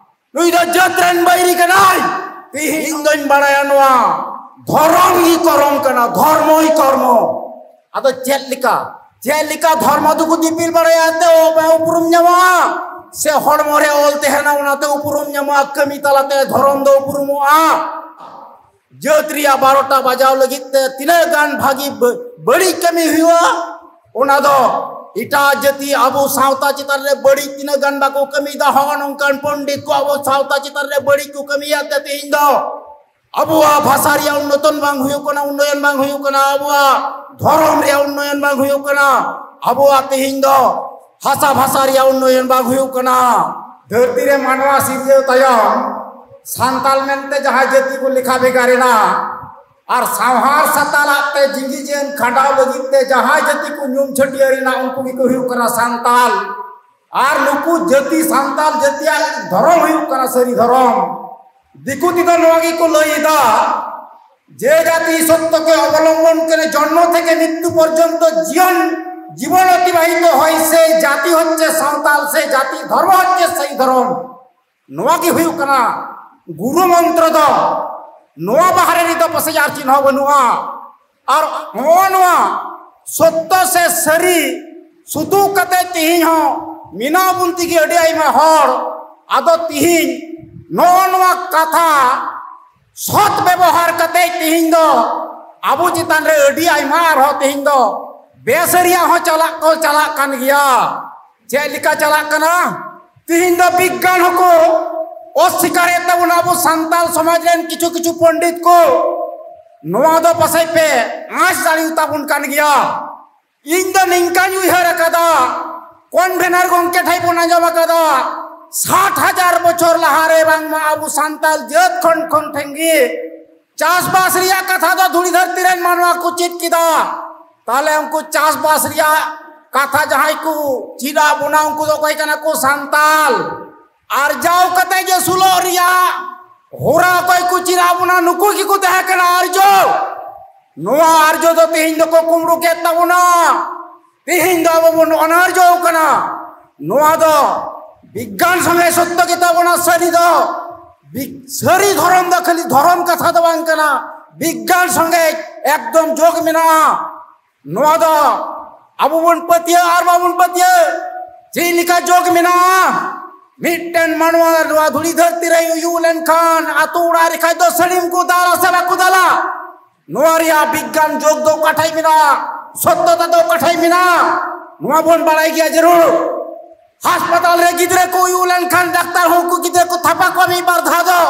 ᱱᱩᱭ ᱫᱚ ᱡᱟᱹᱛ ᱨᱮᱱ ᱵᱟᱹᱭᱨᱤ ᱠᱟᱱᱟᱭ᱾ ᱛᱮᱦᱮᱧ ᱫᱚᱧ ᱵᱟᱲᱟᱭᱟ ᱱᱚᱣᱟ ᱫᱷᱚᱨᱚᱢ ᱜᱮ ᱠᱚᱨᱚᱢ ᱠᱟᱱᱟ, ᱫᱷᱚᱨᱢᱚ ᱜᱮ ᱠᱚᱨᱢᱚ᱾ ᱟᱫᱚ ᱪᱮᱫ ᱞᱮᱠᱟ, ᱪᱮᱫ ᱞᱮᱠᱟ ᱫᱷᱚᱨᱢᱚ ᱫᱚᱠᱚ ᱫᱤᱯᱤᱞ ᱵᱟᱲᱟᱭᱟ ᱮᱱᱛᱮ ᱩᱯᱨᱩᱢ ᱧᱟᱢᱚᱜᱼᱟ? ᱥᱮ ᱦᱚᱲᱢᱚ ᱨᱮ ᱚᱞ ᱛᱟᱦᱮᱱᱟ ᱚᱱᱟᱛᱮ ᱩᱯᱨᱩᱢ ᱧᱟᱢᱚᱜᱼᱟ? ᱠᱟᱹᱢᱤ ᱛᱟᱞᱟᱛᱮ ᱫᱷᱚᱨᱚᱢ ᱫᱚ ᱩᱯᱨᱩᱢᱚᱜᱼᱟ? ᱡᱟᱹᱛ ᱨᱮᱭᱟᱜ ᱵᱟᱨᱚᱴᱟ ᱵᱟᱡᱟᱣ ᱞᱟᱹᱜᱤᱫ ᱛᱮ ᱛᱤᱱᱟᱹᱜ ᱜᱟᱱ ᱵᱷᱟᱹᱜᱤ ᱵᱟᱹ- ᱵᱟᱹᱲᱤᱡ ᱠᱟᱹᱢᱤ ᱦᱩᱭᱩᱜᱼᱟ, ᱚᱱᱟ ᱫᱚ ᱮᱴᱟᱜ ᱡᱟᱹᱛᱤ ᱟᱵᱚ ᱥᱟᱶᱛᱟ ᱪᱮᱛᱟᱱ ᱨᱮ ᱵᱟᱹᱲᱤᱡ ᱛᱤᱱᱟᱹᱜ ᱜᱟᱱ ᱵᱟᱠᱚ ᱠᱟᱹᱢᱤᱭᱮᱫᱟ, ᱦᱚᱸᱜᱼᱚ ᱱᱚᱝᱠᱟᱱ ᱯᱚᱱᱰᱤᱛ ᱠᱚ ᱟᱵᱚ ᱥᱟᱶᱛᱟ ᱪᱮᱛᱟᱱ ᱨᱮ ᱵᱟᱹᱲᱤᱡ ᱠᱚ ᱠᱟᱹᱢᱤᱭᱮᱫ ᱛᱮ ᱛᱮᱦᱮᱧ ᱫᱚ ᱟᱵᱚᱣᱟᱜ ᱵᱷᱟᱥᱟ ᱨᱮᱭᱟᱜ ᱩᱱᱱᱚᱛᱚᱱ ᱵᱟᱝ ᱦᱩᱭᱩᱜ ᱠᱟᱱᱟ, ᱩᱱᱱᱚᱭᱚᱱ ᱵᱟᱝ ᱦᱩᱭᱩᱜ ᱠᱟᱱᱟ, ᱟᱵᱚᱣᱟᱜ ᱫᱷᱚᱨᱚᱢ ᱨᱮᱭᱟᱜ ᱩᱱᱱᱚᱭᱚᱱ ᱵᱟᱝ ᱦᱩᱭᱩᱜ ᱠᱟᱱᱟ, ᱟᱵᱚᱣᱟᱜ ᱛᱮᱦᱮᱧ ᱫᱚ ᱦᱟᱥᱟ ᱵᱷᱟᱥᱟ ᱨᱮᱭᱟᱜ ᱩᱱᱱᱚᱭᱚᱱ ᱵᱟᱝ ᱦᱩᱭᱩᱜ ᱠᱟᱱᱟ᱾ ᱫᱷᱟᱹᱨᱛᱤ ᱨᱮ ᱢᱟᱱᱣᱟ ᱥᱤᱨᱡᱟᱹᱣ ᱛᱟᱭᱚᱢ ᱥᱟᱱᱛᱟᱞ ᱢᱮᱱᱛᱮ ᱡᱟᱦᱟᱸ ᱡᱟᱹᱛᱤ ᱠᱚ ᱞᱮᱠᱷᱟ ᱵᱷᱮᱜᱟᱨ ᱮᱱᱟ, ᱟᱨ ᱥᱟᱶᱦᱟᱨ ᱥᱟᱛᱟᱞᱟᱜ ᱛᱮ ᱡᱤᱸᱜᱤ ᱡᱤᱭᱚᱱ ᱠᱷᱟᱸᱰᱟᱣ ᱞᱟᱹᱜᱤᱫ ᱛᱮ ᱡᱟᱦᱟᱸᱭ ᱡᱟᱹᱛᱤ ᱠᱚ ᱧᱩᱢ ᱪᱷᱟᱹᱴᱭᱟᱹᱨ ᱮᱱᱟ, ᱩᱱᱠᱩ ᱜᱮᱠᱚ ᱦᱩᱭᱩᱜ ᱠᱟᱱᱟ ᱥᱟᱱᱛᱟᱞ᱾ ᱟᱨ ᱱᱩᱠᱩ ᱡᱟᱹᱛᱤ, ᱥᱟᱱᱛᱟᱞ ᱡᱟᱹᱛᱤᱭᱟᱜ ᱫᱷᱚᱨᱚᱢ ᱦᱩᱭᱩᱜ ᱠᱟᱱᱟ ᱥᱟᱹᱨᱤ ᱫᱷᱚᱨᱚᱢ᱾ ᱫᱤᱠᱩ ᱛᱮᱫᱚ ᱱᱚᱣᱟ ᱜᱮᱠᱚ ᱞᱟᱹᱭ ᱮᱫᱟ, যে জাতি সত্যকে অবলম্বন করে জন্ম থেকে মৃত্যু পর্যন্ত জীবন জীবন অতিবাহিত হয়, সেই জাতি হচ্ছে সাঁওতাল, সেই জাতির ধর্ম হচ্ছে সেই ধর্ম। ᱱᱚᱣᱟ ᱜᱮ ᱦᱩᱭᱩᱜ ᱠᱟᱱᱟ ᱜᱩᱨᱩ ᱢᱚᱱᱛᱨᱚ ᱫᱚ᱾ ᱱᱚᱣᱟ ᱵᱟᱦᱨᱮ ᱨᱮᱫᱚ ᱯᱟᱥᱮᱡ ᱟᱨ ᱪᱮᱫ ᱦᱚᱸ ᱵᱟᱹᱱᱩᱜᱼᱟ᱾ ᱟᱨ ᱦᱚᱸᱜᱼᱚ ᱱᱚᱣᱟ ᱥᱚᱛᱛᱚ ᱥᱮ ᱥᱟᱹᱨᱤ ᱥᱩᱛᱩᱜ ᱠᱟᱛᱮ ᱛᱮᱦᱮᱧ ᱦᱚᱸ ᱢᱮᱱᱟᱣ ᱵᱚᱱ ᱛᱮᱜᱮ ᱟᱹᱰᱤ ᱟᱭᱢᱟ ᱦᱚᱲ᱾ ᱟᱫᱚ ᱛᱮᱦᱮᱧ ᱱᱚᱜᱼᱚ ᱱᱚᱣᱟ ᱠᱟᱛᱷᱟ ᱥᱚᱛ ᱵᱮᱵᱚᱦᱟᱨ ᱠᱟᱛᱮ ᱛᱮᱦᱮᱧ ᱫᱚ ᱟᱵᱚ ᱪᱮᱛᱟᱱ ᱨᱮ ᱟᱹᱰᱤ ᱟᱭᱢᱟ ᱟᱨᱦᱚᱸ ᱛᱮᱦᱮᱧ ᱫᱚ ᱵᱮᱥᱟᱹᱨᱤᱭᱟᱜ ᱦᱚᱸ ᱪᱟᱞᱟᱜ ᱠᱚ ᱪᱟᱞᱟᱜ ᱠᱟᱱ ᱜᱮᱭᱟ᱾ ᱪᱮᱫ ᱞᱮᱠᱟ ᱪᱟᱞᱟᱜ ᱠᱟᱱᱟ? ᱛᱤᱦᱤᱧ ᱫᱚ ᱵᱤᱜᱽᱜᱟᱱ ᱦᱚᱸᱠᱚ ᱚᱥᱥᱤᱠᱟᱨᱮᱫ ᱛᱟᱵᱚᱱᱟ᱾ ᱟᱵᱚ ᱥᱟᱱᱛᱟᱞ ᱥᱚᱢᱟᱡᱽ ᱨᱮᱱ ᱠᱤᱪᱷᱩ ᱠᱤᱪᱷᱩ ᱯᱚᱱᱰᱤᱛ ᱠᱚ ᱱᱚᱣᱟ ᱫᱚ ᱯᱟᱥᱮᱡ ᱯᱮ ᱟᱸᱥ ᱫᱟᱲᱮᱭᱟᱛᱟᱵᱚᱱ ᱠᱟᱱ ᱜᱮᱭᱟ᱾ ᱤᱧ ᱫᱚ ᱱᱤᱝᱠᱟᱧ ᱩᱭᱦᱟᱹᱨ ᱟᱠᱟᱫᱟ, ᱠᱚᱱᱵᱷᱮᱱᱟᱨ ᱜᱚᱢᱠᱮ ᱴᱷᱮᱱ ᱵᱚᱱ ᱟᱸᱡᱚᱢ ᱟᱠᱟᱫᱟ, ᱥᱟᱴ ᱦᱟᱡᱟᱨ ᱵᱚᱪᱷᱚᱨ ᱞᱟᱦᱟᱨᱮ ᱵᱟᱝᱢᱟ ᱟᱵᱚ ᱥᱟᱱᱛᱟᱞ ᱡᱟᱹᱛ ᱠᱷᱚᱱ ᱠᱷᱚᱱ ᱴᱷᱮᱱ ᱜᱮ ᱪᱟᱥᱵᱟᱥ ᱨᱮᱭᱟᱜ ᱠᱟᱛᱷᱟ ᱫᱚ ᱫᱷᱩᱲᱤ ᱫᱷᱟᱹᱨᱛᱤ ᱨᱮᱱ ᱢᱟᱱᱣᱟ ᱠᱚ ᱪᱮᱫ ᱠᱮᱫᱟ᱾ ᱛᱟᱦᱞᱮ ᱩᱱᱠᱩ ᱪᱟᱥᱵᱟᱥ ᱨᱮᱭᱟᱜ ᱠᱟᱛᱷᱟ ᱡᱟᱦᱟᱸᱭ ᱠᱚ ᱪᱮᱫ ᱟᱫ ᱵᱚᱱᱟ, ᱩᱱᱠᱩ ᱫᱚ ᱚᱠᱚᱭ ᱠᱟᱱᱟ ᱠᱚ? ᱥᱟᱱᱛᱟᱞ᱾ ᱟᱨᱡᱟᱣ ᱠᱟᱛᱮ ᱡᱮ ᱟᱹᱥᱩᱞᱚᱜ ᱨᱮᱭᱟᱜ ᱦᱚᱨᱟ ᱚᱠᱚᱭ ᱠᱚ ᱪᱮᱫ ᱟᱫ ᱵᱚᱱᱟ? ᱱᱩᱠᱩ ᱜᱮᱠᱚ ᱛᱟᱦᱮᱸ ᱠᱟᱱᱟ ᱟᱨᱡᱚ᱾ ᱱᱚᱣᱟ ᱟᱨᱡᱚ ᱫᱚ ᱛᱮᱦᱮᱧ ᱫᱚᱠᱚ ᱠᱩᱢᱵᱽᱲᱩ ᱠᱮᱫ ᱛᱟᱵᱚᱱᱟ᱾ ᱛᱮᱦᱮᱧ ᱫᱚ ᱟᱵᱚ ᱵᱚᱱ ᱚᱱᱟᱨᱡᱚ ᱠᱟᱱᱟ᱾ ᱱᱚᱣᱟ ᱫᱚ ᱵᱤᱜᱽᱜᱟᱱ ᱥᱚᱸᱜᱮ ᱥᱚᱛᱛᱚ ᱜᱮᱛᱟ ᱵᱚᱱᱟ᱾ ᱥᱟᱹᱨᱤ ᱫᱚ ᱵᱤᱜ- ᱥᱟᱹᱨᱤ ᱫᱷᱚᱨᱚᱢ ᱫᱚ ᱠᱷᱟᱹᱞᱤ ᱫᱷᱚᱨᱚᱢ ᱠᱟᱛᱷᱟ ᱫᱚ ᱵᱟᱝ ᱠᱟᱱᱟ, ᱵᱤᱜᱽᱜᱟᱱ ᱥᱚᱸᱜᱮ ᱮᱠᱫᱚᱢ ᱡᱳᱜᱽ ᱢᱮᱱᱟᱜᱼᱟ᱾ ᱱᱚᱣᱟ ᱫᱚ ᱟᱵᱚ ᱵᱚᱱ ᱯᱟᱹᱛᱭᱟᱹᱜ ᱟᱨ ᱵᱟᱵᱚᱱ ᱯᱟᱹᱛᱭᱟᱹᱜ, ᱪᱮᱫ ᱞᱮᱠᱟ ᱡᱳᱜᱽ ᱢᱮᱱᱟᱜᱼᱟ, ᱢᱤᱫᱴᱮᱱ ᱢᱟᱱᱣᱟ ᱱᱚᱣᱟ ᱫᱷᱩᱲᱤ ᱫᱷᱟᱹᱨᱛᱤ ᱨᱮ ᱩᱭᱩ ᱞᱮᱱᱠᱷᱟᱱ ᱟᱛᱳ ᱚᱲᱟᱜ ᱨᱮ ᱠᱷᱟᱡ ᱫᱚ ᱥᱟᱹᱲᱤᱢ ᱠᱚ ᱫᱟᱞᱟ ᱥᱮ ᱵᱟᱠᱚ ᱫᱟᱞᱟ? ᱱᱚᱣᱟ ᱨᱮᱭᱟᱜ ᱵᱤᱜᱽᱜᱟᱱ ᱡᱳᱜᱽ ᱫᱚ ᱚᱠᱟ ᱴᱷᱮᱡ ᱢᱮᱱᱟᱜᱼᱟ? ᱥᱚᱛᱛᱚᱛᱟ ᱫᱚ ᱚᱠᱟ ᱴᱷᱮᱡ ᱢᱮᱱᱟᱜᱼᱟ? ᱱᱚᱣᱟ ᱵᱚᱱ ᱵᱟᱲᱟᱭ ᱜᱮᱭᱟ ᱡᱟᱹᱨᱩᱲ᱾ ᱦᱟᱥᱯᱟᱛᱟᱞ ᱨᱮ ᱜᱤᱫᱽᱨᱟᱹ ᱠᱚ ᱩᱭᱩ ᱞᱮᱱᱠᱷᱟᱱ ᱰᱟᱠᱛᱟᱨ ᱦᱚᱸ ᱩᱱᱠᱩ ᱜᱤᱫᱽᱨᱟᱹ ᱠᱚ ᱛᱷᱟᱯᱟ ᱠᱚᱣᱟ ᱢᱤᱫ ᱵᱟᱨ ᱫᱷᱟᱣ ᱫᱚ᱾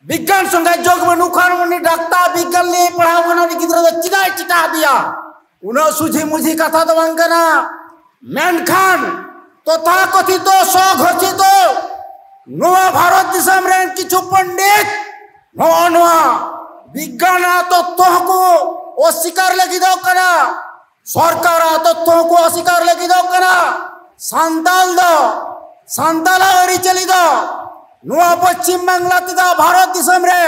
ᱵᱤᱜᱽᱜᱟᱱ ᱥᱚᱸᱜᱮ ᱡᱳᱜᱽ ᱵᱟᱹᱱᱩᱜ ᱠᱷᱟᱱ ᱩᱱᱤ ᱰᱟᱠᱛᱟᱨ ᱵᱤᱜᱽᱜᱟᱱ ᱞᱟᱹᱭ ᱯᱟᱲᱦᱟᱣ ᱠᱟᱱᱟ, ᱩᱱᱤ ᱜᱤᱫᱽᱨᱟᱹ ᱫᱚ ᱪᱮᱫᱟᱜ ᱮ ᱪᱮᱴᱟᱜ ᱟᱫᱮᱭᱟ? ᱩᱱᱟᱹᱜ ᱥᱩᱡᱷᱤ ᱢᱩᱡᱷᱤ ᱠᱟᱛᱷᱟ ᱫᱚ ᱵᱟᱝ ᱠᱟᱱᱟ᱾ ᱢᱮᱱᱠᱷᱟᱱ ᱛᱚᱛᱷᱟᱠᱚᱛᱷᱤᱛᱚ ᱥᱚᱜᱚᱴᱷᱤᱛᱚ ᱱᱚᱣᱟ ᱵᱷᱟᱨᱚᱛ ᱫᱤᱥᱚᱢ ᱨᱮᱱ ᱠᱤᱪᱷᱩ ᱯᱚᱱᱰᱤᱛ ᱱᱚᱜᱼᱚ ᱱᱚᱣᱟ ᱵᱤᱜᱽᱜᱟᱱ ᱟᱨ ᱛᱚᱛᱛᱷᱚ ᱦᱚᱸᱠᱚ ᱚᱥᱤᱠᱟᱨ ᱞᱟᱹᱜᱤᱫᱚᱜ ᱠᱟᱱᱟ᱾ ᱥᱚᱨᱠᱟᱨᱟᱜ ᱛᱚᱛᱛᱷᱚ ᱦᱚᱸᱠᱚ ᱚᱥᱤᱠᱟᱨ ᱞᱟᱹᱜᱤᱫᱚᱜ ᱠᱟᱱᱟ᱾ ᱥᱟᱱᱛᱟᱞ ᱫᱚ, ᱥᱟᱱᱛᱟᱞᱟᱜ ᱟᱹᱨᱤᱪᱟᱹᱞᱤ ᱫᱚ ᱱᱚᱣᱟ ᱯᱚᱪᱷᱤᱢ ᱵᱟᱝᱞᱟ ᱛᱮᱫᱚ ᱵᱷᱟᱨᱚᱛ ᱫᱤᱥᱚᱢ ᱨᱮ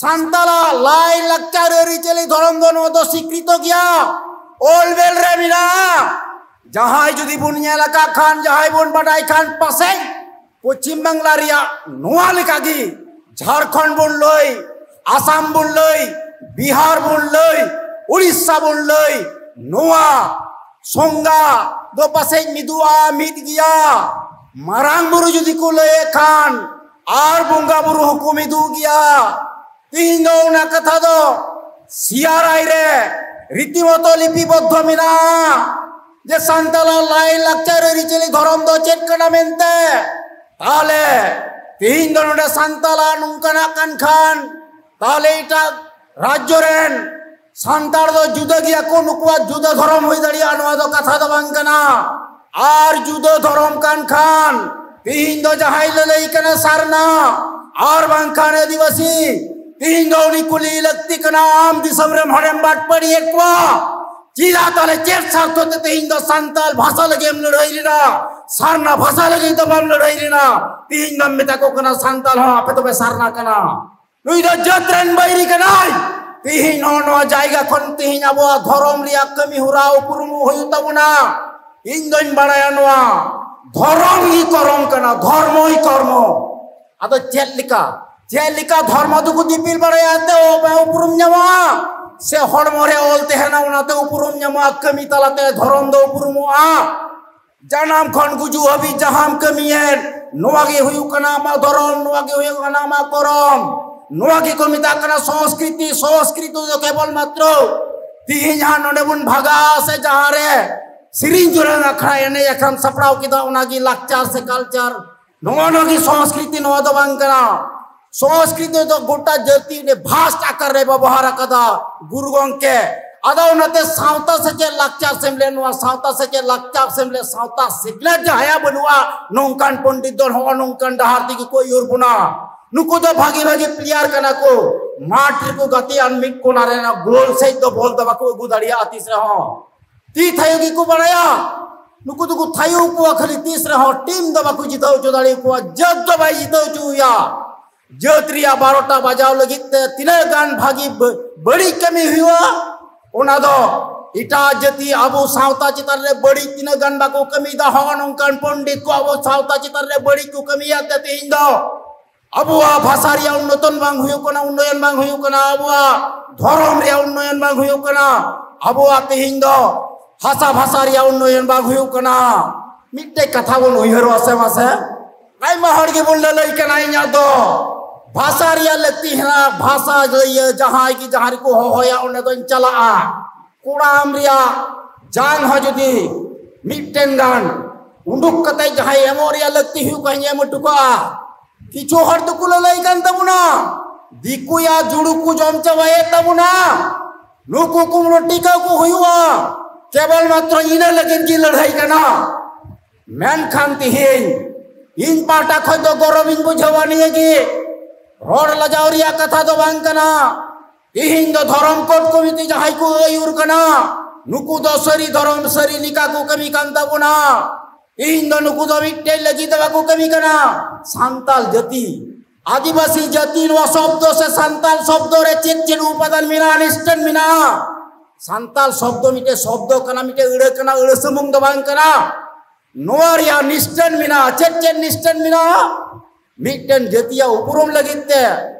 ᱥᱟᱱᱛᱟᱞᱟᱜ ᱞᱟᱭ ᱞᱟᱠᱪᱟᱨ ᱟᱹᱨᱤᱪᱟᱹᱞᱤ ᱫᱷᱚᱨᱚᱢ ᱫᱚ ᱱᱚᱣᱟ ᱫᱚ ᱥᱤᱠᱨᱤᱛᱚ ᱜᱮᱭᱟ, ᱚᱞ ᱵᱮᱞ ᱨᱮ ᱢᱮᱱᱟᱜᱼᱟ᱾ ᱡᱟᱦᱟᱸᱭ ᱡᱩᱫᱤ ᱵᱚᱱ ᱧᱮᱞ ᱟᱠᱟᱫ ᱠᱷᱟᱱ, ᱡᱟᱦᱟᱸᱭ ᱵᱚᱱ ᱵᱟᱰᱟᱭ ᱠᱷᱟᱱ, ᱯᱟᱥᱮᱡ ᱯᱚᱪᱷᱤᱢ ᱵᱟᱝᱞᱟ ᱨᱮᱭᱟᱜ ᱱᱚᱣᱟ ᱞᱮᱠᱟᱜᱮ ᱡᱷᱟᱲᱠᱷᱚᱸᱰ ᱵᱚᱱ ᱞᱟᱹᱭ, ᱟᱥᱟᱢ ᱵᱚᱱ ᱞᱟᱹᱭ, ᱵᱤᱦᱟᱨ ᱵᱚᱱ ᱞᱟᱹᱭ, ᱩᱲᱤᱥᱥᱟ ᱵᱚᱱ ᱞᱟᱹᱭ, ᱱᱚᱣᱟ ᱥᱚᱝᱜᱟ ᱫᱚ ᱯᱟᱥᱮᱡ ᱢᱤᱫᱩᱜᱼᱟ, ᱢᱤᱫ ᱜᱮᱭᱟ᱾ ᱢᱟᱨᱟᱝ ᱵᱩᱨᱩ ᱡᱩᱫᱤ ᱠᱚ ᱞᱟᱹᱭᱮᱫ ᱠᱷᱟᱱ, ᱟᱨ ᱵᱚᱸᱜᱟ ᱵᱩᱨᱩ ᱦᱚᱸᱠᱚ ᱢᱤᱫᱩᱜ ᱜᱮᱭᱟ᱾ ᱛᱤᱦᱤᱧ ᱫᱚ ᱚᱱᱟ ᱠᱟᱛᱷᱟ ᱫᱚ ᱥᱤᱭᱟᱨᱟᱭ ᱨᱮ ᱨᱤᱛᱤᱢᱚᱛᱚ ᱞᱤᱯᱤᱵᱚᱫᱽᱫᱷᱚ ᱢᱮᱱᱟᱜᱼᱟ ᱡᱮ ᱥᱟᱱᱛᱟᱲᱟᱜ ᱞᱟᱭ ᱞᱟᱠᱪᱟᱨ ᱟᱹᱨᱤᱪᱟᱹᱞᱤ ᱫᱷᱚᱨᱚᱢ ᱫᱚ ᱪᱮᱫ ᱠᱟᱱᱟ ᱢᱮᱱᱛᱮ᱾ ᱛᱟᱦᱞᱮ ᱛᱤᱦᱤᱧ ᱫᱚ ᱱᱚᱰᱮ ᱥᱟᱱᱛᱟᱲᱟᱜ ᱱᱚᱝᱠᱟᱱᱟᱜ ᱠᱟᱱ ᱠᱷᱟᱱ, ᱛᱟᱦᱞᱮ ᱮᱴᱟᱜ ᱨᱟᱡᱽᱡᱚ ᱨᱮᱱ ᱥᱟᱱᱛᱟᱲ ᱫᱚ ᱡᱩᱫᱟᱹ ᱜᱮᱭᱟ ᱠᱚ, ᱱᱩᱠᱩᱣᱟᱜ ᱡᱩᱫᱟᱹ ᱫᱷᱚᱨᱚᱢ ᱦᱩᱭ ᱫᱟᱲᱮᱭᱟᱜᱼᱟ, ᱱᱚᱣᱟ ᱫᱚ ᱠᱟᱛᱷᱟ ᱫᱚ ᱵᱟᱝ ᱠᱟᱱᱟ᱾ ᱟᱨ ᱡᱩᱫᱟᱹ ᱫᱷᱚᱨᱚᱢ ᱠᱟᱱ ᱠᱷᱟᱱ, ᱛᱤᱦᱤᱧ ᱫᱚ ᱡᱟᱦᱟᱸᱭ ᱞᱟᱹᱞᱟᱹᱭ ᱠᱟᱱᱟ ᱥᱟᱨᱱᱟ ᱟᱨ ᱵᱟᱝᱠᱷᱟᱱ ᱟᱹᱫᱤᱵᱟᱹᱥᱤ, ᱛᱤᱦᱤᱧ ᱫᱚ ᱩᱱᱤ ᱠᱩᱞᱤ ᱞᱟᱹᱠᱛᱤ ᱠᱟᱱᱟ, ᱟᱢ ᱫᱤᱥᱚᱢ ᱨᱮᱢ ᱦᱚᱲᱮᱢ ᱵᱟᱴᱯᱟᱹᱲᱤᱭᱮᱫ ᱠᱚᱣᱟ, ᱪᱮᱫᱟᱜ ᱛᱟᱦᱞᱮ ᱪᱮᱫ ᱥᱟᱨᱛᱷᱚ ᱛᱮ ᱛᱤᱦᱤᱧ ᱫᱚ ᱥᱟᱱᱛᱟᱲ ᱵᱷᱟᱥᱟ ᱞᱟᱹᱜᱤᱫ ᱮᱢ ᱞᱟᱹᱲᱦᱟᱹᱭ ᱞᱮᱱᱟ? ᱥᱟᱨᱱᱟ ᱵᱷᱟᱥᱟ ᱞᱟᱹᱜᱤᱫ ᱫᱚ ᱵᱟᱢ ᱞᱟᱹᱲᱦᱟᱹᱭ ᱞᱮᱱᱟ᱾ ᱛᱤᱦᱤᱧ ᱫᱚᱢ ᱢᱮᱛᱟ ᱠᱚ ᱠᱟᱱᱟ ᱥᱟᱱᱛᱟᱲ ᱦᱚᱸ ᱟᱯᱮ ᱫᱚᱯᱮ ᱥᱟᱨᱱᱟ ᱠᱟᱱᱟ᱾ ᱱᱩᱭ ᱫᱚ ᱡᱟᱹᱛ ᱨᱮᱱ ᱵᱟᱹᱭᱨᱤ ᱠᱟᱱᱟᱭ᱾ ᱛᱤᱦᱤᱧ ᱱᱚᱜᱼᱚ ᱱᱚᱣᱟ ᱡᱟᱭᱜᱟ ᱠᱷᱚᱱ ᱛᱤᱦᱤᱧ ᱟᱵᱚᱣᱟᱜ ᱫᱷᱚᱨᱚᱢ ᱨᱮᱭᱟᱜ ᱠᱟᱹᱢᱤ ᱦᱚᱨᱟ ᱩᱯᱨᱩᱢ ᱦᱩᱭᱩᱜ ᱛᱟᱵᱚᱱᱟ᱾ ᱤᱧ ᱫᱚᱧ ᱵᱟᱲᱟᱭᱟ ᱱᱚᱣᱟ ᱫᱷᱚᱨᱚᱢ ᱜᱮ ᱠᱚᱨᱚᱢ ᱠᱟᱱᱟ, ᱫᱷᱚᱨᱢᱚ ᱜᱮ ᱠᱚᱨᱢᱚ᱾ ᱟᱫᱚ ᱪᱮᱫ ᱞᱮᱠᱟ, ᱪᱮᱫ ᱞᱮᱠᱟ ᱫᱷᱚᱨᱢᱚ ᱫᱚᱠᱚ ᱫᱤᱯᱤᱞ ᱵᱟᱲᱟᱭᱟ ᱛᱮ ᱩᱯᱨᱩᱢ ᱧᱟᱢᱚᱜᱼᱟ? ᱥᱮ ᱦᱚᱲᱢᱚ ᱨᱮ ᱚᱞ ᱛᱟᱦᱮᱱᱟ ᱚᱱᱟᱛᱮ ᱩᱯᱨᱩᱢ ᱧᱟᱢᱚᱜᱼᱟ? ᱠᱟᱹᱢᱤ ᱛᱟᱞᱟᱛᱮ ᱫᱷᱚᱨᱚᱢ ᱫᱚ ᱩᱯᱨᱩᱢᱚᱜᱼᱟ? ᱡᱟᱱᱟᱢ ᱠᱷᱚᱱ ᱜᱩᱡᱩᱜ ᱦᱟᱹᱵᱤᱡ ᱡᱟᱦᱟᱸᱢ ᱠᱟᱹᱢᱤᱭᱮᱫ, ᱱᱚᱣᱟ ᱜᱮ ᱦᱩᱭᱩᱜ ᱠᱟᱱᱟ ᱟᱢᱟᱜ ᱫᱷᱚᱨᱚᱢ, ᱱᱚᱣᱟ ᱜᱮ ᱦᱩᱭᱩᱜ ᱠᱟᱱᱟ ᱟᱢᱟᱜ ᱠᱚᱨᱚᱢ᱾ ᱱᱚᱣᱟ ᱜᱮᱠᱚ ᱢᱮᱛᱟᱜ ᱠᱟᱱᱟ ᱥᱚᱝᱥᱠᱨᱤᱛᱤ᱾ ᱥᱚᱝᱥᱠᱨᱤᱛᱤ ᱫᱚ ᱠᱮᱵᱚᱞ ᱢᱟᱛᱨᱚ ᱛᱤᱦᱤᱧ ᱡᱟᱦᱟᱸ ᱱᱚᱰᱮ ᱵᱚᱱ ᱵᱷᱟᱜᱟ ᱥᱮ ᱡᱟᱦᱟᱸ ᱨᱮ ᱥᱮᱨᱮᱧ ᱡᱩᱲᱟᱹᱣ ᱟᱠᱷᱲᱟ ᱮᱱᱮᱡ ᱟᱠᱷᱲᱟᱢ ᱥᱟᱯᱲᱟᱣ ᱠᱮᱫᱟ, ᱚᱱᱟ ᱜᱮ ᱞᱟᱠᱪᱟᱨ ᱥᱮ ᱠᱟᱞᱪᱟᱨ᱾ ᱱᱚᱜᱼᱚ ᱱᱚᱣᱟ ᱜᱮ ᱥᱚᱝᱥᱠᱨᱤᱛᱤ, ᱱᱚᱣᱟ ᱫᱚ ᱵᱟᱝ ᱠᱟᱱᱟ᱾ ᱥᱚᱝᱥᱠᱨᱤᱛᱤ ᱫᱚ ᱜᱚᱴᱟ ᱡᱟᱹᱛᱤ ᱨᱮ ᱵᱷᱟᱥᱴ ᱟᱠᱟᱨ ᱨᱮ ᱵᱮᱵᱚᱦᱟᱨ ᱟᱠᱟᱫᱟ ᱜᱩᱨᱩ ᱜᱚᱢᱠᱮ᱾ ᱟᱫᱚ ᱚᱱᱟᱛᱮ ᱥᱟᱶᱛᱟ ᱥᱮᱪᱮᱫ ᱞᱟᱠᱪᱟᱨ ᱥᱮᱢᱞᱮᱫ, ᱱᱚᱣᱟ ᱥᱟᱶᱛᱟ ᱥᱮᱪᱮᱫ ᱞᱟᱠᱪᱟᱨ ᱥᱮᱢᱞᱮᱫ, ᱥᱟᱶᱛᱟ ᱥᱤᱠᱷᱱᱟᱹᱛ ᱡᱟᱦᱟᱸᱭᱟᱜ ᱵᱟᱹᱱᱩᱜᱼᱟ, ᱱᱚᱝᱠᱟᱱ ᱯᱚᱱᱰᱤᱛ ᱫᱚ ᱱᱚᱜᱼᱚ ᱱᱚᱝᱠᱟᱱ ᱰᱟᱦᱟᱨ ᱛᱮᱜᱮ ᱠᱚ ᱟᱹᱭᱩᱨ ᱵᱚᱱᱟ᱾ ᱱᱩᱠᱩ ᱫᱚ ᱵᱷᱟᱜᱤ ᱵᱷᱟᱜᱤ ᱯᱞᱮᱭᱟᱨ ᱠᱟᱱᱟ ᱠᱚ, ᱢᱟᱴᱷ ᱨᱮᱠᱚ ᱜᱟᱛᱮᱜᱼᱟ, ᱢᱤᱫ ᱠᱚᱱᱟ ᱨᱮᱱᱟᱜ ᱜᱳᱞ ᱥᱮᱫ ᱫᱚ ᱵᱚᱞ ᱫᱚ ᱵᱟᱠᱚ ᱟᱹᱜᱩ ᱫᱟᱲᱮᱭᱟᱜᱼᱟ ᱛᱤᱥ ᱨᱮᱦᱚᱸ᱾ ᱛᱤ ᱛᱷᱟᱭᱚ ᱜᱮᱠᱚ ᱵᱟᱲᱟᱭᱟ᱾ ᱱᱩᱠᱩ ᱫᱚᱠᱚ ᱛᱷᱟᱭᱚ ᱠᱚᱣᱟ ᱠᱷᱟᱹᱞᱤ, ᱛᱤᱥ ᱨᱮᱦᱚᱸ ᱴᱤᱢ ᱫᱚ ᱵᱟᱠᱚ ᱡᱤᱛᱟᱹᱣ ᱦᱚᱪᱚ ᱫᱟᱲᱮᱭᱟᱠᱚᱣᱟ, ᱡᱟᱹᱛ ᱫᱚ ᱵᱟᱭ ᱡᱤᱛᱟᱹᱣ ᱦᱚᱪᱚᱭᱟ᱾ ᱡᱟᱹᱛ ᱨᱮᱭᱟᱜ ᱵᱟᱨᱚᱴᱟ ᱵᱟᱡᱟᱣ ᱞᱟᱹᱜᱤᱫ ᱛᱮ ᱛᱤᱱᱟᱹᱜ ᱜᱟᱱ ᱵᱷᱟᱹᱜᱤ ᱵᱟᱹ-, ᱵᱟᱹᱲᱤᱡ ᱠᱟᱹᱢᱤ ᱦᱩᱭᱩᱜᱼᱟ, ᱚᱱᱟ ᱫᱚ ᱮᱴᱟᱜ ᱡᱟᱹᱛᱤ ᱟᱵᱚ ᱥᱟᱶᱛᱟ ᱪᱮᱛᱟᱱ ᱨᱮ ᱵᱟᱹᱲᱤᱡ ᱛᱤᱱᱟᱹᱜ ᱜᱟᱱ ᱵᱟᱠᱚ ᱠᱟᱹᱢᱤᱭᱮᱫᱟ᱾ ᱦᱚᱸᱜᱼᱚ ᱱᱚᱝᱠᱟᱱ ᱯᱚᱱᱰᱤᱛ ᱠᱚ ᱟᱵᱚ ᱥᱟᱶᱛᱟ ᱪᱮᱛᱟᱱ ᱨᱮ ᱵᱟᱹᱲᱤᱡ ᱠᱚ ᱠᱟᱹᱢᱤᱭᱟ ᱛᱮ ᱛᱮᱦᱮᱧ ᱫᱚ ᱟᱵᱚᱣᱟᱜ ᱵᱷᱟᱥᱟ ᱨᱮᱭᱟᱜ ᱩᱱᱱᱚᱛᱚᱱ ᱵᱟᱝ ᱦᱩᱭᱩᱜ ᱠᱟᱱᱟ, ᱩᱱᱱᱚᱭᱚᱱ ᱵᱟᱝ ᱦᱩᱭᱩᱜ ᱠᱟᱱᱟ, ᱟᱵᱚᱣᱟᱜ ᱫᱷᱚᱨᱚᱢ ᱨᱮᱭᱟᱜ ᱩᱱᱱᱚᱭᱚᱱ ᱵᱟᱝ ᱦᱩᱭᱩᱜ ᱠᱟᱱᱟ, ᱟᱵᱚᱣᱟᱜ ᱛᱮᱦᱮᱧ ᱫᱚ ᱦᱟᱥᱟ ᱵᱷᱟᱥᱟ ᱨᱮᱭᱟᱜ ᱩᱱᱱᱚᱭᱚᱱ ᱵᱟᱝ ᱦᱩᱭᱩᱜ ᱠᱟᱱᱟ᱾ ᱢᱤᱫᱴᱮᱡ ᱠᱟᱛᱷᱟ ᱵᱚᱱ ᱩᱭᱦᱟᱹᱨᱚᱜᱼᱟ ᱥᱮ ᱢᱟᱥᱮ, ᱟᱭᱢᱟ ᱦᱚᱲ ᱜᱮᱵᱚᱱ ᱞᱟᱹᱞᱟᱹᱭ ᱠᱟᱱᱟ, ᱤᱧᱟᱹᱜ ᱫᱚ ᱵᱷᱟᱥᱟ ᱨᱮᱭᱟᱜ ᱞᱟᱹᱠᱛᱤ ᱦᱮᱱᱟᱜᱼᱟ, ᱵᱷᱟᱥᱟ ᱤᱭᱟᱹ ᱡᱟᱦᱟᱸᱭ ᱜᱮ ᱡᱟᱦᱟᱸ ᱨᱮᱠᱚ ᱦᱚᱦᱚᱭᱟ ᱚᱸᱰᱮ ᱫᱚᱧ ᱪᱟᱞᱟᱜᱼᱟ᱾ ᱠᱚᱲᱟᱢ ᱨᱮᱭᱟᱜ ᱡᱟᱝ ᱦᱚᱸ ᱡᱩᱫᱤ ᱢᱤᱫᱴᱮᱱ ᱜᱟᱱ ᱩᱰᱩᱠ ᱠᱟᱛᱮ ᱡᱟᱦᱟᱸᱭ ᱮᱢᱚᱜ ᱨᱮᱭᱟᱜ ᱞᱟᱹᱠᱛᱤ ᱦᱩᱭᱩᱜ ᱠᱷᱟᱱ ᱮᱢ ᱦᱚᱴᱚ ᱠᱟᱜᱼᱟ᱾ ᱠᱤᱪᱷᱩ ᱦᱚᱲ ᱫᱚᱠᱚ ᱞᱟᱹᱞᱟᱹᱭ ᱠᱟᱱ ᱛᱟᱵᱚᱱᱟ, ᱫᱤᱠᱩᱭᱟᱜ ᱡᱩᱲᱩ ᱠᱚ ᱡᱚᱢ ᱪᱟᱵᱟᱭᱮᱫ ᱛᱟᱵᱚᱱᱟ, ᱱᱩᱠᱩ ᱠᱩᱢᱲᱩ ᱴᱤᱠᱟᱹᱣ ᱠᱚ ᱦᱩᱭᱩᱜᱼᱟ, ᱠᱮᱵᱚᱞ ᱢᱟᱛᱨᱚ ᱤᱱᱟᱹ ᱞᱟᱹᱜᱤᱫ ᱜᱮ ᱞᱟᱹᱲᱦᱟᱹᱭ ᱠᱟᱱᱟ᱾ ᱢᱮᱱᱠᱷᱟᱱ ᱛᱤᱦᱤᱧ ᱤᱧ ᱯᱟᱦᱴᱟ ᱠᱷᱚᱱ ᱫᱚ ᱜᱚᱨᱚᱵᱤᱧ ᱵᱩᱡᱷᱟᱹᱣᱟ ᱱᱤᱭᱟᱹ ᱜᱮ, ᱨᱚᱲ ᱞᱟᱡᱟᱣ ᱨᱮᱭᱟᱜ ᱠᱟᱛᱷᱟ ᱫᱚ ᱵᱟᱝ ᱠᱟᱱᱟ᱾ ᱛᱤᱦᱤᱧ ᱫᱚ ᱫᱷᱚᱨᱚᱢ ᱠᱳᱰ ᱠᱚᱢᱤᱴᱤ ᱡᱟᱦᱟᱸᱭ ᱠᱚ ᱟᱹᱭᱩᱨ ᱠᱟᱱᱟ, ᱱᱩᱠᱩ ᱫᱚ ᱥᱟᱹᱨᱤ ᱫᱷᱚᱨᱚᱢ ᱥᱟᱹᱨᱤ ᱞᱮᱠᱟ ᱠᱚ ᱠᱟᱹᱢᱤ ᱠᱟᱱ ᱛᱟᱵᱚᱱᱟ᱾ ᱛᱤᱦᱤᱧ ᱫᱚ ᱱᱩᱠᱩ ᱫᱚ ᱢᱤᱫᱴᱮᱡ ᱞᱟᱹᱜᱤᱫ ᱫᱚ ᱵᱟᱠᱚ ᱠᱟᱹᱢᱤ ᱠᱟᱱᱟ᱾ ᱥᱟᱱᱛᱟᱞ ᱡᱟᱹᱛᱤ, ᱟᱹᱫᱤᱵᱟᱹᱥᱤ ᱡᱟᱹᱛᱤ ᱱᱚᱣᱟ ᱥᱚᱵᱫᱚ ᱥᱮ ᱥᱟᱱᱛᱟᱞ ᱥᱚᱵᱫᱚ ᱨᱮ ᱪᱮᱫ ᱪᱮᱫ ᱩᱯᱟᱫᱟᱱ ᱢᱮᱱᱟᱜᱼᱟ, ᱱᱤᱥᱴᱟᱹᱱ ᱢᱮᱱᱟᱜᱼᱟ? ᱥᱟᱱᱛᱟᱞ ᱥᱚᱵᱫᱚ ᱢᱤᱫᱴᱮᱡ ᱥᱚᱵᱫᱚ ᱠᱟᱱᱟ, ᱢᱤᱫᱴᱮᱡ ᱟᱹᱲᱟᱹ ᱠᱟᱱᱟ, ᱟᱹᱲᱟᱹ ᱥᱩᱢᱩᱝ ᱫᱚ ᱵᱟᱝ ᱠᱟᱱᱟ᱾ ᱱᱚᱣᱟ ᱨᱮᱭᱟᱜ ᱱᱤᱥᱴᱟᱹᱱ ᱢᱮᱱᱟᱜᱼᱟ᱾ ᱪᱮᱫ ᱪᱮᱫ ᱱᱤᱥᱴᱟᱹᱱ ᱢᱮᱱᱟᱜᱼᱟ? ᱢᱤᱫᱴᱮᱱ ᱡᱟᱹᱛᱤᱭᱟᱜ ᱩᱯᱨᱩᱢ ᱞᱟᱹᱜᱤᱫ ᱛᱮ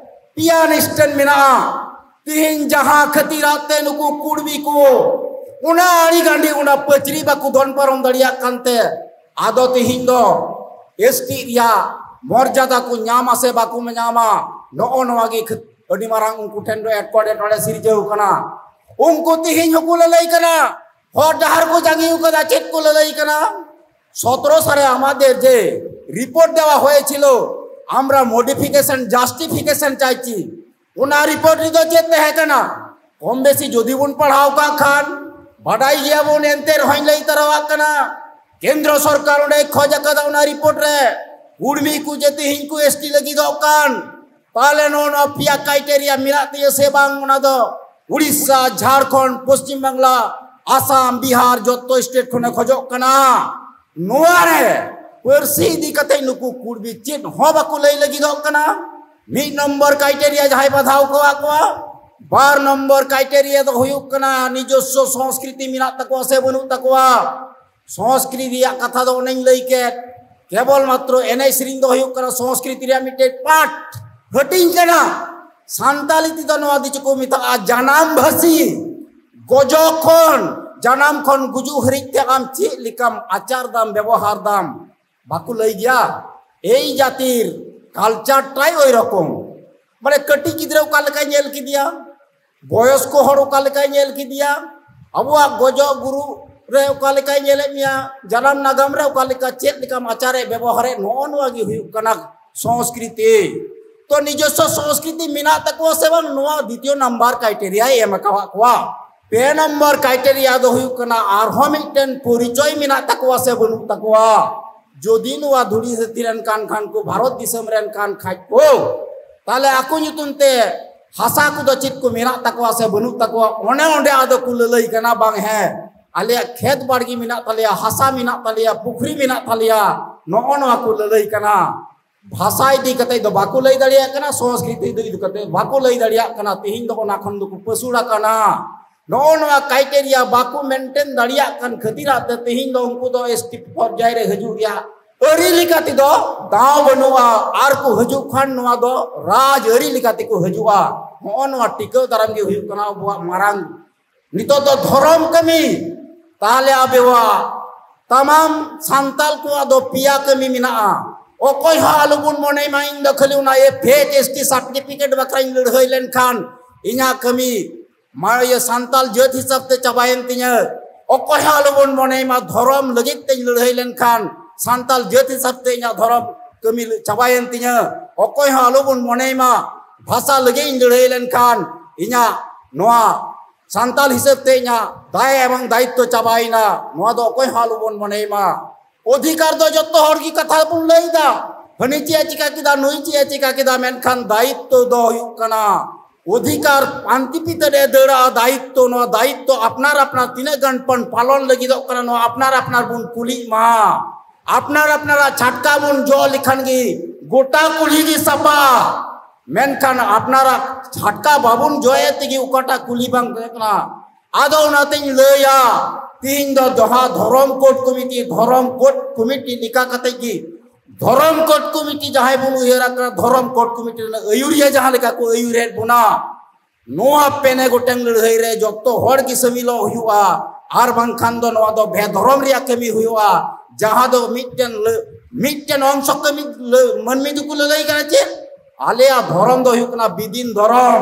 ᱯᱮᱭᱟ ᱱᱤᱥᱴᱟᱹᱱ ᱢᱮᱱᱟᱜᱼᱟ᱾ ᱛᱤᱦᱤᱧ ᱡᱟᱦᱟᱸ ᱠᱷᱟᱹᱛᱤᱨᱟᱜ ᱛᱮ ᱱᱩᱠᱩ ᱠᱩᱲᱵᱤ ᱠᱚ ᱚᱱᱟ ᱟᱹᱲᱤ ᱜᱟᱹᱰᱤ, ᱚᱱᱟ ᱯᱟᱹᱪᱨᱤ ᱵᱟᱠᱚ ᱫᱚᱱ ᱯᱟᱨᱚᱢ ᱫᱟᱲᱮᱭᱟᱜ ᱠᱟᱱᱛᱮ ᱟᱫᱚ ᱛᱤᱦᱤᱧ ᱫᱚ ᱮᱥᱴᱤ ᱨᱮᱭᱟᱜ ᱢᱚᱨᱡᱟᱫᱟ ᱠᱚ ᱧᱟᱢᱟ ᱥᱮ ᱵᱟᱠᱚ ᱧᱟᱢᱟ, ᱱᱚᱜᱼᱚ ᱱᱚᱣᱟ ᱜᱮ ᱠᱷᱟᱹ-, ᱟᱹᱰᱤ ᱢᱟᱨᱟᱝ ᱩᱱᱠᱩ ᱴᱷᱮᱱ ᱫᱚ ᱮᱴᱠᱮᱴᱚᱬᱮ ᱥᱤᱨᱡᱟᱹᱣ ᱠᱟᱱᱟ᱾ ᱩᱱᱠᱩ ᱛᱤᱦᱤᱧ ᱦᱚᱸᱠᱚ ᱞᱟᱹᱞᱟᱹᱭ ᱠᱟᱱᱟ, ᱦᱚᱨ ᱰᱟᱦᱟᱨ ᱠᱚ ᱡᱟᱸᱜᱮ ᱟᱠᱟᱫᱟ, ᱪᱮᱫ ᱠᱚ ᱞᱟᱹᱞᱟᱹᱭ ᱠᱟᱱᱟ? ᱥᱚᱛᱨᱚ ᱥᱟᱞᱮ আমাদের যে রিপোর্ট দেওয়া হয়েছিল, আমরা মডিফিকেশন, জাস্টিফিকেশন চাইছি, ᱚᱱᱟ ᱨᱤᱯᱳᱨᱴ ᱨᱮᱫᱚ ᱪᱮᱫ ᱛᱟᱦᱮᱸ ᱠᱟᱱᱟ? ᱠᱚᱢ ᱵᱮᱥᱤ ᱡᱩᱫᱤ ᱵᱚᱱ ᱯᱟᱲᱦᱟᱣ ᱠᱟᱜ ᱠᱷᱟᱱ ᱵᱟᱰᱟᱭ ᱜᱮᱭᱟᱵᱚᱱ, ᱮᱱᱛᱮ ᱨᱮᱦᱚᱸᱧ ᱞᱟᱹᱭ ᱛᱟᱨᱟᱣᱟᱜ ᱠᱟᱱᱟ᱾ ᱠᱮᱱᱫᱨᱚ ᱥᱚᱨᱠᱟᱨ ᱚᱸᱰᱮᱭ ᱠᱷᱚᱡ ᱟᱠᱟᱫᱟ ᱚᱱᱟ ᱨᱤᱯᱳᱨᱴ ᱨᱮ, ᱠᱩᱲᱢᱤ ᱠᱚ ᱡᱮ ᱛᱮᱦᱮᱧ ᱠᱚ ᱮᱥᱴᱤ ᱞᱟᱹᱜᱤᱫᱚᱜ ᱠᱟᱱ, ᱛᱟᱦᱞᱮ ᱱᱚᱜᱼᱚ ᱱᱚᱣᱟ ᱯᱮᱭᱟ ᱠᱨᱟᱭᱴᱮᱨᱤᱭᱟ ᱢᱮᱱᱟᱜ ᱛᱟᱭᱟ ᱥᱮ ᱵᱟᱝ, ᱚᱱᱟ ᱫᱚ ᱩᱲᱤᱥᱥᱟ, ᱡᱷᱟᱲᱠᱷᱚᱸᱰ, ᱯᱚᱥᱪᱤᱢ ᱵᱟᱝᱞᱟ, ᱟᱥᱟᱢ, ᱵᱤᱦᱟᱨ, ᱡᱚᱛᱚ ᱥᱴᱮᱴ ᱠᱷᱚᱱᱮ ᱠᱷᱚᱡᱚᱜ ᱠᱟᱱᱟ᱾ ᱱᱚᱣᱟ ᱨᱮ ᱯᱟᱹᱨᱥᱤ ᱤᱫᱤ ᱠᱟᱛᱮ ᱱᱩᱠᱩ ᱠᱩᱲᱵᱤ ᱪᱮᱫ ᱦᱚᱸ ᱵᱟᱠᱚ ᱞᱟᱹᱭ ᱞᱟᱹᱜᱤᱫᱚᱜ ᱠᱟᱱᱟ᱾ ᱢᱤᱫ ᱱᱚᱢᱵᱚᱨ ᱠᱨᱟᱭᱴᱮᱨᱤᱭᱟ ᱡᱟᱦᱟᱸᱭ ᱵᱟᱫᱷᱟᱣ ᱠᱚᱣᱟ ᱠᱚᱣᱟ, ᱵᱟᱨ ᱱᱚᱢᱵᱚᱨ ᱠᱨᱟᱭᱴᱮᱨᱤᱭᱟ ᱫᱚ ᱦᱩᱭᱩᱜ ᱠᱟᱱᱟ ᱱᱤᱡᱚᱥᱥᱚ ᱥᱚᱝᱥᱠᱨᱤᱛᱤ ᱢᱮᱱᱟᱜ ᱛᱟᱠᱚᱣᱟ ᱥᱮ ᱵᱟᱹᱱᱩᱜ ᱛᱟᱠᱚᱣᱟ᱾ ᱥᱚᱝᱥᱠᱨᱤᱛᱤ ᱨᱮᱭᱟᱜ ᱠᱟᱛᱷᱟ ᱫᱚ ᱚᱱᱮᱧ ᱞᱟᱹᱭ ᱠᱮᱫ, ᱠᱮᱵᱚᱞ ᱢᱟᱛᱨᱚ ᱮᱱᱮᱡ ᱥᱮᱨᱮᱧ ᱫᱚ ᱦᱩᱭᱩᱜ ᱠᱟᱱᱟ ᱥᱚᱝᱥᱠᱨᱤᱛᱤ ᱨᱮᱭᱟᱜ ᱢᱤᱫᱴᱮᱡ ᱯᱟᱨᱴ, ᱦᱟᱹᱴᱤᱧ ᱠᱟᱱᱟ᱾ ᱥᱟᱱᱛᱟᱞᱤ ᱛᱮᱫᱚ ᱱᱚᱣᱟ ᱫᱚ ᱪᱮᱫ ᱠᱚ ᱢᱮᱛᱟᱜᱼᱟ? ᱡᱟᱱᱟᱢ ᱵᱷᱟᱹᱥᱤ᱾ ᱜᱚᱡᱚᱜ ᱠᱷᱚᱱ, ᱡᱟᱱᱟᱢ ᱠᱷᱚᱱ ᱜᱩᱡᱩᱜ ᱦᱟᱹᱨᱤᱡ ᱛᱮ ᱟᱢ ᱪᱮᱫ ᱞᱮᱠᱟᱢ ᱟᱪᱟᱨ ᱫᱟᱢ, ᱵᱮᱵᱚᱦᱟᱨ ᱫᱟᱢ, ᱵᱟᱠᱚ ᱞᱟᱹᱭ ᱜᱮᱭᱟ? ᱮᱭ ᱡᱟᱹᱛᱤᱨ ᱠᱟᱞᱪᱟᱨ ᱴᱟᱭ ᱳᱭ ᱨᱚᱠᱚᱢ, ᱢᱟᱱᱮ ᱠᱟᱹᱴᱤᱡ ᱜᱤᱫᱽᱨᱟᱹ ᱚᱠᱟ ᱞᱮᱠᱟᱭ ᱧᱮᱞ ᱠᱮᱫᱮᱭᱟ, ᱵᱚᱭᱚᱥᱠᱚ ᱦᱚᱲ ᱚᱠᱟ ᱞᱮᱠᱟᱭ ᱧᱮᱞ ᱠᱮᱫᱮᱭᱟ, ᱟᱵᱚᱣᱟᱜ ᱜᱚᱡᱚᱜ ᱜᱩᱨᱩᱜ ᱨᱮ ᱚᱠᱟ ᱞᱮᱠᱟᱭ ᱧᱮᱞᱮᱫ ᱢᱮᱭᱟ, ᱡᱟᱱᱟᱢ ᱱᱟᱜᱟᱢ ᱨᱮ ᱚᱠᱟ ᱞᱮᱠᱟ ᱪᱮᱫ ᱞᱮᱠᱟᱢ ᱟᱪᱟᱨᱮᱫ ᱵᱮᱵᱚᱦᱟᱨᱮᱫ, ᱱᱚᱜᱼᱚ ᱱᱚᱣᱟ ᱜᱮ ᱦᱩᱭᱩᱜ ᱠᱟᱱᱟ ᱥᱚᱝᱥᱠᱨᱤᱛᱤ᱾ ᱛᱚ ᱱᱤᱡᱚᱥᱥᱚ ᱥᱚᱝᱥᱠᱨᱤᱛᱤ ᱢᱮᱱᱟᱜ ᱛᱟᱠᱚᱣᱟ ᱥᱮ ᱵᱟᱝ, ᱱᱚᱣᱟ ᱫᱤᱛᱤᱭᱚ ᱱᱟᱢᱵᱟᱨ ᱠᱨᱟᱭᱴᱮᱨᱤᱭᱟᱭ ᱮᱢ ᱟᱠᱟᱣᱟᱫ ᱠᱚᱣᱟ᱾ ᱯᱮ ᱱᱚᱢᱵᱚᱨ ᱠᱨᱟᱭᱴᱮᱨᱤᱭᱟ ᱫᱚ ᱦᱩᱭᱩᱜ ᱠᱟᱱᱟ ᱟᱨᱦᱚᱸ ᱢᱤᱫᱴᱮᱱ ᱯᱚᱨᱤᱪᱚᱭ ᱢᱮᱱᱟᱜ ᱛᱟᱠᱚᱣᱟ ᱥᱮ ᱵᱟᱹᱱᱩᱜ ᱛᱟᱠᱚᱣᱟ᱾ ᱡᱩᱫᱤ ᱱᱚᱣᱟ ᱫᱷᱩᱲᱤ ᱫᱷᱟᱹᱨᱛᱤ ᱨᱮᱱ ᱠᱟᱱ ᱠᱷᱟᱱ ᱠᱚ, ᱵᱷᱟᱨᱚᱛ ᱫᱤᱥᱚᱢ ᱨᱮᱱ ᱠᱟᱱ ᱠᱷᱟᱡ ᱠᱚ, ᱛᱟᱦᱞᱮ ᱟᱠᱚ ᱧᱩᱛᱩᱢ ᱛᱮ ᱦᱟᱥᱟ ᱠᱚᱫᱚ ᱪᱮᱫ ᱠᱚ ᱢᱮᱱᱟᱜ ᱛᱟᱠᱚᱣᱟ ᱥᱮ ᱵᱟᱹᱱᱩᱜ ᱛᱟᱠᱚᱣᱟ? ᱚᱱᱮ ᱚᱸᱰᱮ ᱟᱫᱚ ᱠᱚ ᱞᱟᱹᱞᱟᱹᱭ ᱠᱟᱱᱟ, ᱵᱟᱝ ᱦᱮᱸ, ᱟᱞᱮᱭᱟᱜ ᱠᱷᱮᱛ ᱵᱟᱲᱜᱮ ᱢᱮᱱᱟᱜ ᱛᱟᱞᱮᱭᱟ, ᱦᱟᱥᱟ ᱢᱮᱱᱟᱜ ᱛᱟᱞᱮᱭᱟ, ᱯᱩᱠᱷᱨᱤ ᱢᱮᱱᱟᱜ ᱛᱟᱞᱮᱭᱟ, ᱱᱚᱜᱼᱚ ᱱᱚᱣᱟ ᱠᱚ ᱞᱟᱹᱞᱟᱹᱭ ᱠᱟᱱᱟ᱾ ᱵᱷᱟᱥᱟ ᱤᱫᱤ ᱠᱟᱛᱮ ᱫᱚ ᱵᱟᱠᱚ ᱞᱟᱹᱭ ᱫᱟᱲᱮᱭᱟᱜ ᱠᱟᱱᱟ, ᱥᱚᱝᱥᱠᱨᱤᱛᱤ ᱤᱫᱤ ᱠᱟᱛᱮ ᱵᱟᱠᱚ ᱞᱟᱹᱭ ᱫᱟᱲᱮᱭᱟᱜ ᱠᱟᱱᱟ᱾ ᱛᱮᱦᱮᱧ ᱫᱚ ᱚᱱᱟ ᱠᱷᱚᱱ ᱫᱚᱠᱚ ᱯᱟᱹᱥᱩᱲ ᱟᱠᱟᱱᱟ᱾ ᱱᱚᱜᱼᱚ ᱱᱚᱣᱟ ᱠᱨᱟᱭᱴᱮᱨᱤᱭᱟ ᱵᱟᱠᱚ ᱢᱮᱱᱴᱮᱱ ᱫᱟᱲᱮᱭᱟᱜ ᱠᱟᱱ ᱠᱷᱟᱹᱛᱤᱨᱟᱜ ᱛᱮ ᱛᱮᱦᱮᱧ ᱫᱚ ᱩᱱᱠᱩ ᱫᱚ ᱮᱥᱴᱤ ᱯᱚᱨᱡᱟᱭ ᱨᱮ ᱦᱤᱡᱩᱜ ᱨᱮᱭᱟᱜ ᱟᱹᱨᱤ ᱞᱮᱠᱟ ᱛᱮᱫᱚ ᱫᱟᱣ ᱵᱟᱹᱱᱩᱜᱼᱟ᱾ ᱟᱨ ᱠᱚ ᱦᱤᱡᱩᱜ ᱠᱷᱟᱱ ᱱᱚᱣᱟ ᱫᱚ ᱨᱟᱡᱽ ᱟᱹᱨᱤ ᱞᱮᱠᱟ ᱛᱮᱠᱚ ᱦᱤᱡᱩᱜᱼᱟ᱾ ᱱᱚᱜᱼᱚ ᱱᱚᱣᱟ ᱴᱤᱠᱟᱹᱣ ᱫᱟᱨᱟᱢ ᱜᱮ ᱦᱩᱭᱩᱜ ᱠᱟᱱᱟ ᱟᱵᱚᱣᱟᱜ ᱢᱟᱨᱟᱝ ᱱᱤᱛᱚᱜ ᱫᱚ ᱫᱷᱚᱨᱚᱢ ᱠᱟᱹᱢᱤ᱾ ᱛᱟᱦᱞᱮ ᱟᱵᱚᱣᱟᱜ ᱛᱟᱢᱟᱢ ᱥᱟᱱᱛᱟᱞ ᱠᱚᱣᱟᱜ ᱫᱚ ᱯᱮᱭᱟ ᱠᱟᱹᱢᱤ ᱢᱮᱱᱟᱜᱼᱟ᱾ ᱚᱠᱚᱭ ᱦᱚᱸ ᱟᱞᱚᱵᱚᱱ ᱢᱚᱱᱮᱭ ᱢᱟ ᱤᱧ ᱫᱚ ᱠᱷᱟᱹᱞᱤ ᱚᱱᱟ F H S T certificate ᱵᱟᱠᱷᱨᱟᱧ ᱞᱟᱹᱲᱦᱟᱹᱭ ᱞᱮᱱᱠᱷᱟᱱ ᱤᱧᱟᱹᱜ ᱠᱟᱹᱢᱤ ᱢᱟ ᱤᱭᱟᱹ ᱥᱟᱱᱛᱟᱞ ᱡᱟᱹᱛ ᱦᱤᱥᱟᱹᱵ ᱛᱮ ᱪᱟᱵᱟᱭᱮᱱ ᱛᱤᱧᱟᱹ᱾ ᱚᱠᱚᱭ ᱦᱚᱸ ᱟᱞᱚᱵᱚᱱ ᱢᱚᱱᱮᱭ ᱢᱟ ᱫᱷᱚᱨᱚᱢ ᱞᱟᱹᱜᱤᱫ ᱛᱮᱧ ᱞᱟᱹᱲᱦᱟᱹᱭ ᱞᱮᱱᱠᱷᱟᱱ ᱥᱟᱱᱛᱟᱞ ᱡᱟᱹᱛ ᱦᱤᱥᱟᱹᱵ ᱛᱮ ᱤᱧᱟᱹᱜ ᱫᱷᱚᱨᱚᱢ ᱠᱟᱹᱢᱤ ᱪᱟᱵᱟᱭᱮᱱ ᱛᱤᱧᱟᱹ᱾ ᱚᱠᱚᱭ ᱦᱚᱸ ᱟᱞᱚᱵᱚᱱ ᱢᱚᱱᱮᱭ ᱢᱟ ᱵᱷᱟᱥᱟ ᱞᱟᱹᱜᱤᱫ ᱤᱧ ᱞᱟᱹᱲᱦᱟᱹᱭ ᱞᱮᱱᱠᱷᱟᱱ ᱤᱧᱟᱹᱜ ᱱᱚᱣᱟ ᱥᱟᱱᱛᱟᱞ ᱦᱤᱥᱟᱹᱵ ᱛᱮ ᱤᱧᱟᱹᱜ ᱫᱟᱭ ᱮᱵᱚᱝ ᱫᱟᱭᱤᱛᱛᱚ ᱪᱟᱵᱟᱭᱮᱱᱟ, ᱱᱚᱣᱟ ᱫᱚ ᱚᱠᱚᱭ ᱦᱚᱸ ᱟᱞᱚᱵᱚᱱ ᱢᱚᱱᱮᱭ ᱢᱟ᱾ ᱚᱫᱷᱤᱠᱟᱨ ᱫᱚ ᱡᱚᱛᱚ ᱦᱚᱲ ᱜᱮ ᱠᱟᱛᱷᱟ ᱵᱚᱱ ᱞᱟᱹᱭ ᱮᱫᱟ, ᱦᱟᱹᱱᱤ ᱪᱮᱫ ᱮ ᱪᱤᱠᱟ ᱠᱮᱫᱟ, ᱱᱩᱭ ᱪᱮᱫ ᱮ ᱪᱤᱠᱟ ᱠᱮᱫᱟ, ᱢᱮᱱᱠᱷᱟᱱ ᱫᱟᱭᱤᱛᱛᱚ ᱫᱚ ᱦᱩᱭᱩᱜ ᱠᱟᱱᱟ ᱚᱫᱷᱤᱠᱟᱨ ᱯᱟᱱᱛᱤ ᱯᱤᱛᱟᱹ ᱨᱮ ᱫᱟᱹᱲᱟ, ᱫᱟᱭᱤᱛᱛᱚ, ᱱᱚᱣᱟ ᱫᱟᱭᱤᱛᱛᱚ ᱟᱯᱱᱟᱨ ᱟᱯᱱᱟᱨ ᱛᱤᱱᱟᱹᱜ ᱜᱟᱱ ᱵᱚᱱ ᱯᱟᱞᱚᱱ ᱞᱟᱹᱜᱤᱫᱚᱜ ᱠᱟᱱᱟ, ᱱᱚᱣᱟ ᱟᱯᱱᱟᱨ ᱟᱯᱱᱟᱨ ᱵᱚᱱ ᱠᱩᱞᱤᱜ ᱢᱟ᱾ ᱟᱯᱱᱟᱨ ᱟᱯᱱᱟᱨᱟᱜ ᱪᱷᱟᱴᱠᱟ ᱵᱚᱱ ᱡᱚᱜ ᱞᱮᱠᱷᱟᱱ ᱜᱮ ᱜᱚᱴᱟ ᱠᱩᱞᱦᱤ ᱜᱮ ᱥᱟᱯᱷᱟ᱾ ᱢᱮᱱᱠᱷᱟᱱ ᱟᱯᱱᱟᱨᱟᱜ ᱪᱷᱟᱴᱠᱟ ᱵᱟᱵᱚᱱ ᱡᱚᱭᱮᱫ ᱛᱮᱜᱮ ᱚᱠᱟᱴᱟᱜ ᱠᱩᱞᱦᱤ ᱵᱟᱝ ᱛᱟᱦᱮᱸ ᱠᱟᱱᱟ᱾ ᱟᱫᱚ ᱚᱱᱟᱛᱤᱧ ᱞᱟᱹᱭᱟ, ᱛᱤᱦᱤᱧ ᱫᱚ ᱡᱟᱦᱟᱸ ᱫᱷᱚᱨᱚᱢ ᱠᱳᱰ ᱠᱚᱢᱤᱴᱤ, ᱫᱷᱚᱨᱚᱢ ᱠᱳᱰ ᱠᱚᱢᱤᱴᱤ ᱞᱮᱠᱟ ᱠᱟᱛᱮ ᱜᱮ ᱫᱷᱚᱨᱚᱢ ᱠᱳᱰ ᱠᱚᱢᱤᱴᱤ ᱡᱟᱦᱟᱸᱭ ᱵᱚᱱ ᱩᱭᱦᱟᱹᱨ ᱟᱠᱟᱫᱟ, ᱫᱷᱚᱨᱚᱢ ᱠᱳᱰ ᱠᱚᱢᱤᱴᱤ ᱨᱮᱱᱟᱜ ᱟᱹᱭᱩᱨᱤᱭᱟᱹ ᱡᱟᱦᱟᱸ ᱞᱮᱠᱟ ᱠᱚ ᱟᱹᱭᱩᱨᱮᱫ ᱵᱚᱱᱟ, ᱱᱚᱣᱟ ᱯᱮᱱᱮ ᱜᱚᱴᱮᱱ ᱞᱟᱹᱲᱦᱟᱹᱭ ᱨᱮ ᱡᱚᱛᱚ ᱦᱚᱲ ᱜᱮ ᱥᱟᱹᱢᱤᱞᱚᱜ ᱦᱩᱭᱩᱜᱼᱟ, ᱟᱨ ᱵᱟᱝᱠᱷᱟᱱ ᱫᱚ ᱱᱚᱣᱟ ᱫᱚ ᱵᱮᱫᱷᱚᱨᱚᱢ ᱨᱮᱭᱟᱜ ᱠᱟᱹᱢᱤ ᱦᱩᱭᱩᱜᱼᱟ᱾ ᱡᱟᱦᱟᱸ ᱫᱚ ᱢᱤᱫᱴᱮᱱ ᱞᱟᱹ-, ᱢᱤᱫᱴᱮᱱ ᱚᱝᱥᱚ ᱠᱟᱹᱢᱤ ᱞᱟᱹ-, ᱢᱟᱹᱱᱢᱤ ᱫᱚᱠᱚ ᱞᱟᱹᱞᱟᱹᱭ ᱠᱟᱱᱟ ᱪᱮᱫ, ᱟᱞᱮᱭᱟᱜ ᱫᱷᱚᱨᱚᱢ ᱫᱚ ᱦᱩᱭᱩᱜ ᱠᱟᱱᱟ ᱵᱤᱫᱤᱱ ᱫᱷᱚᱨᱚᱢ᱾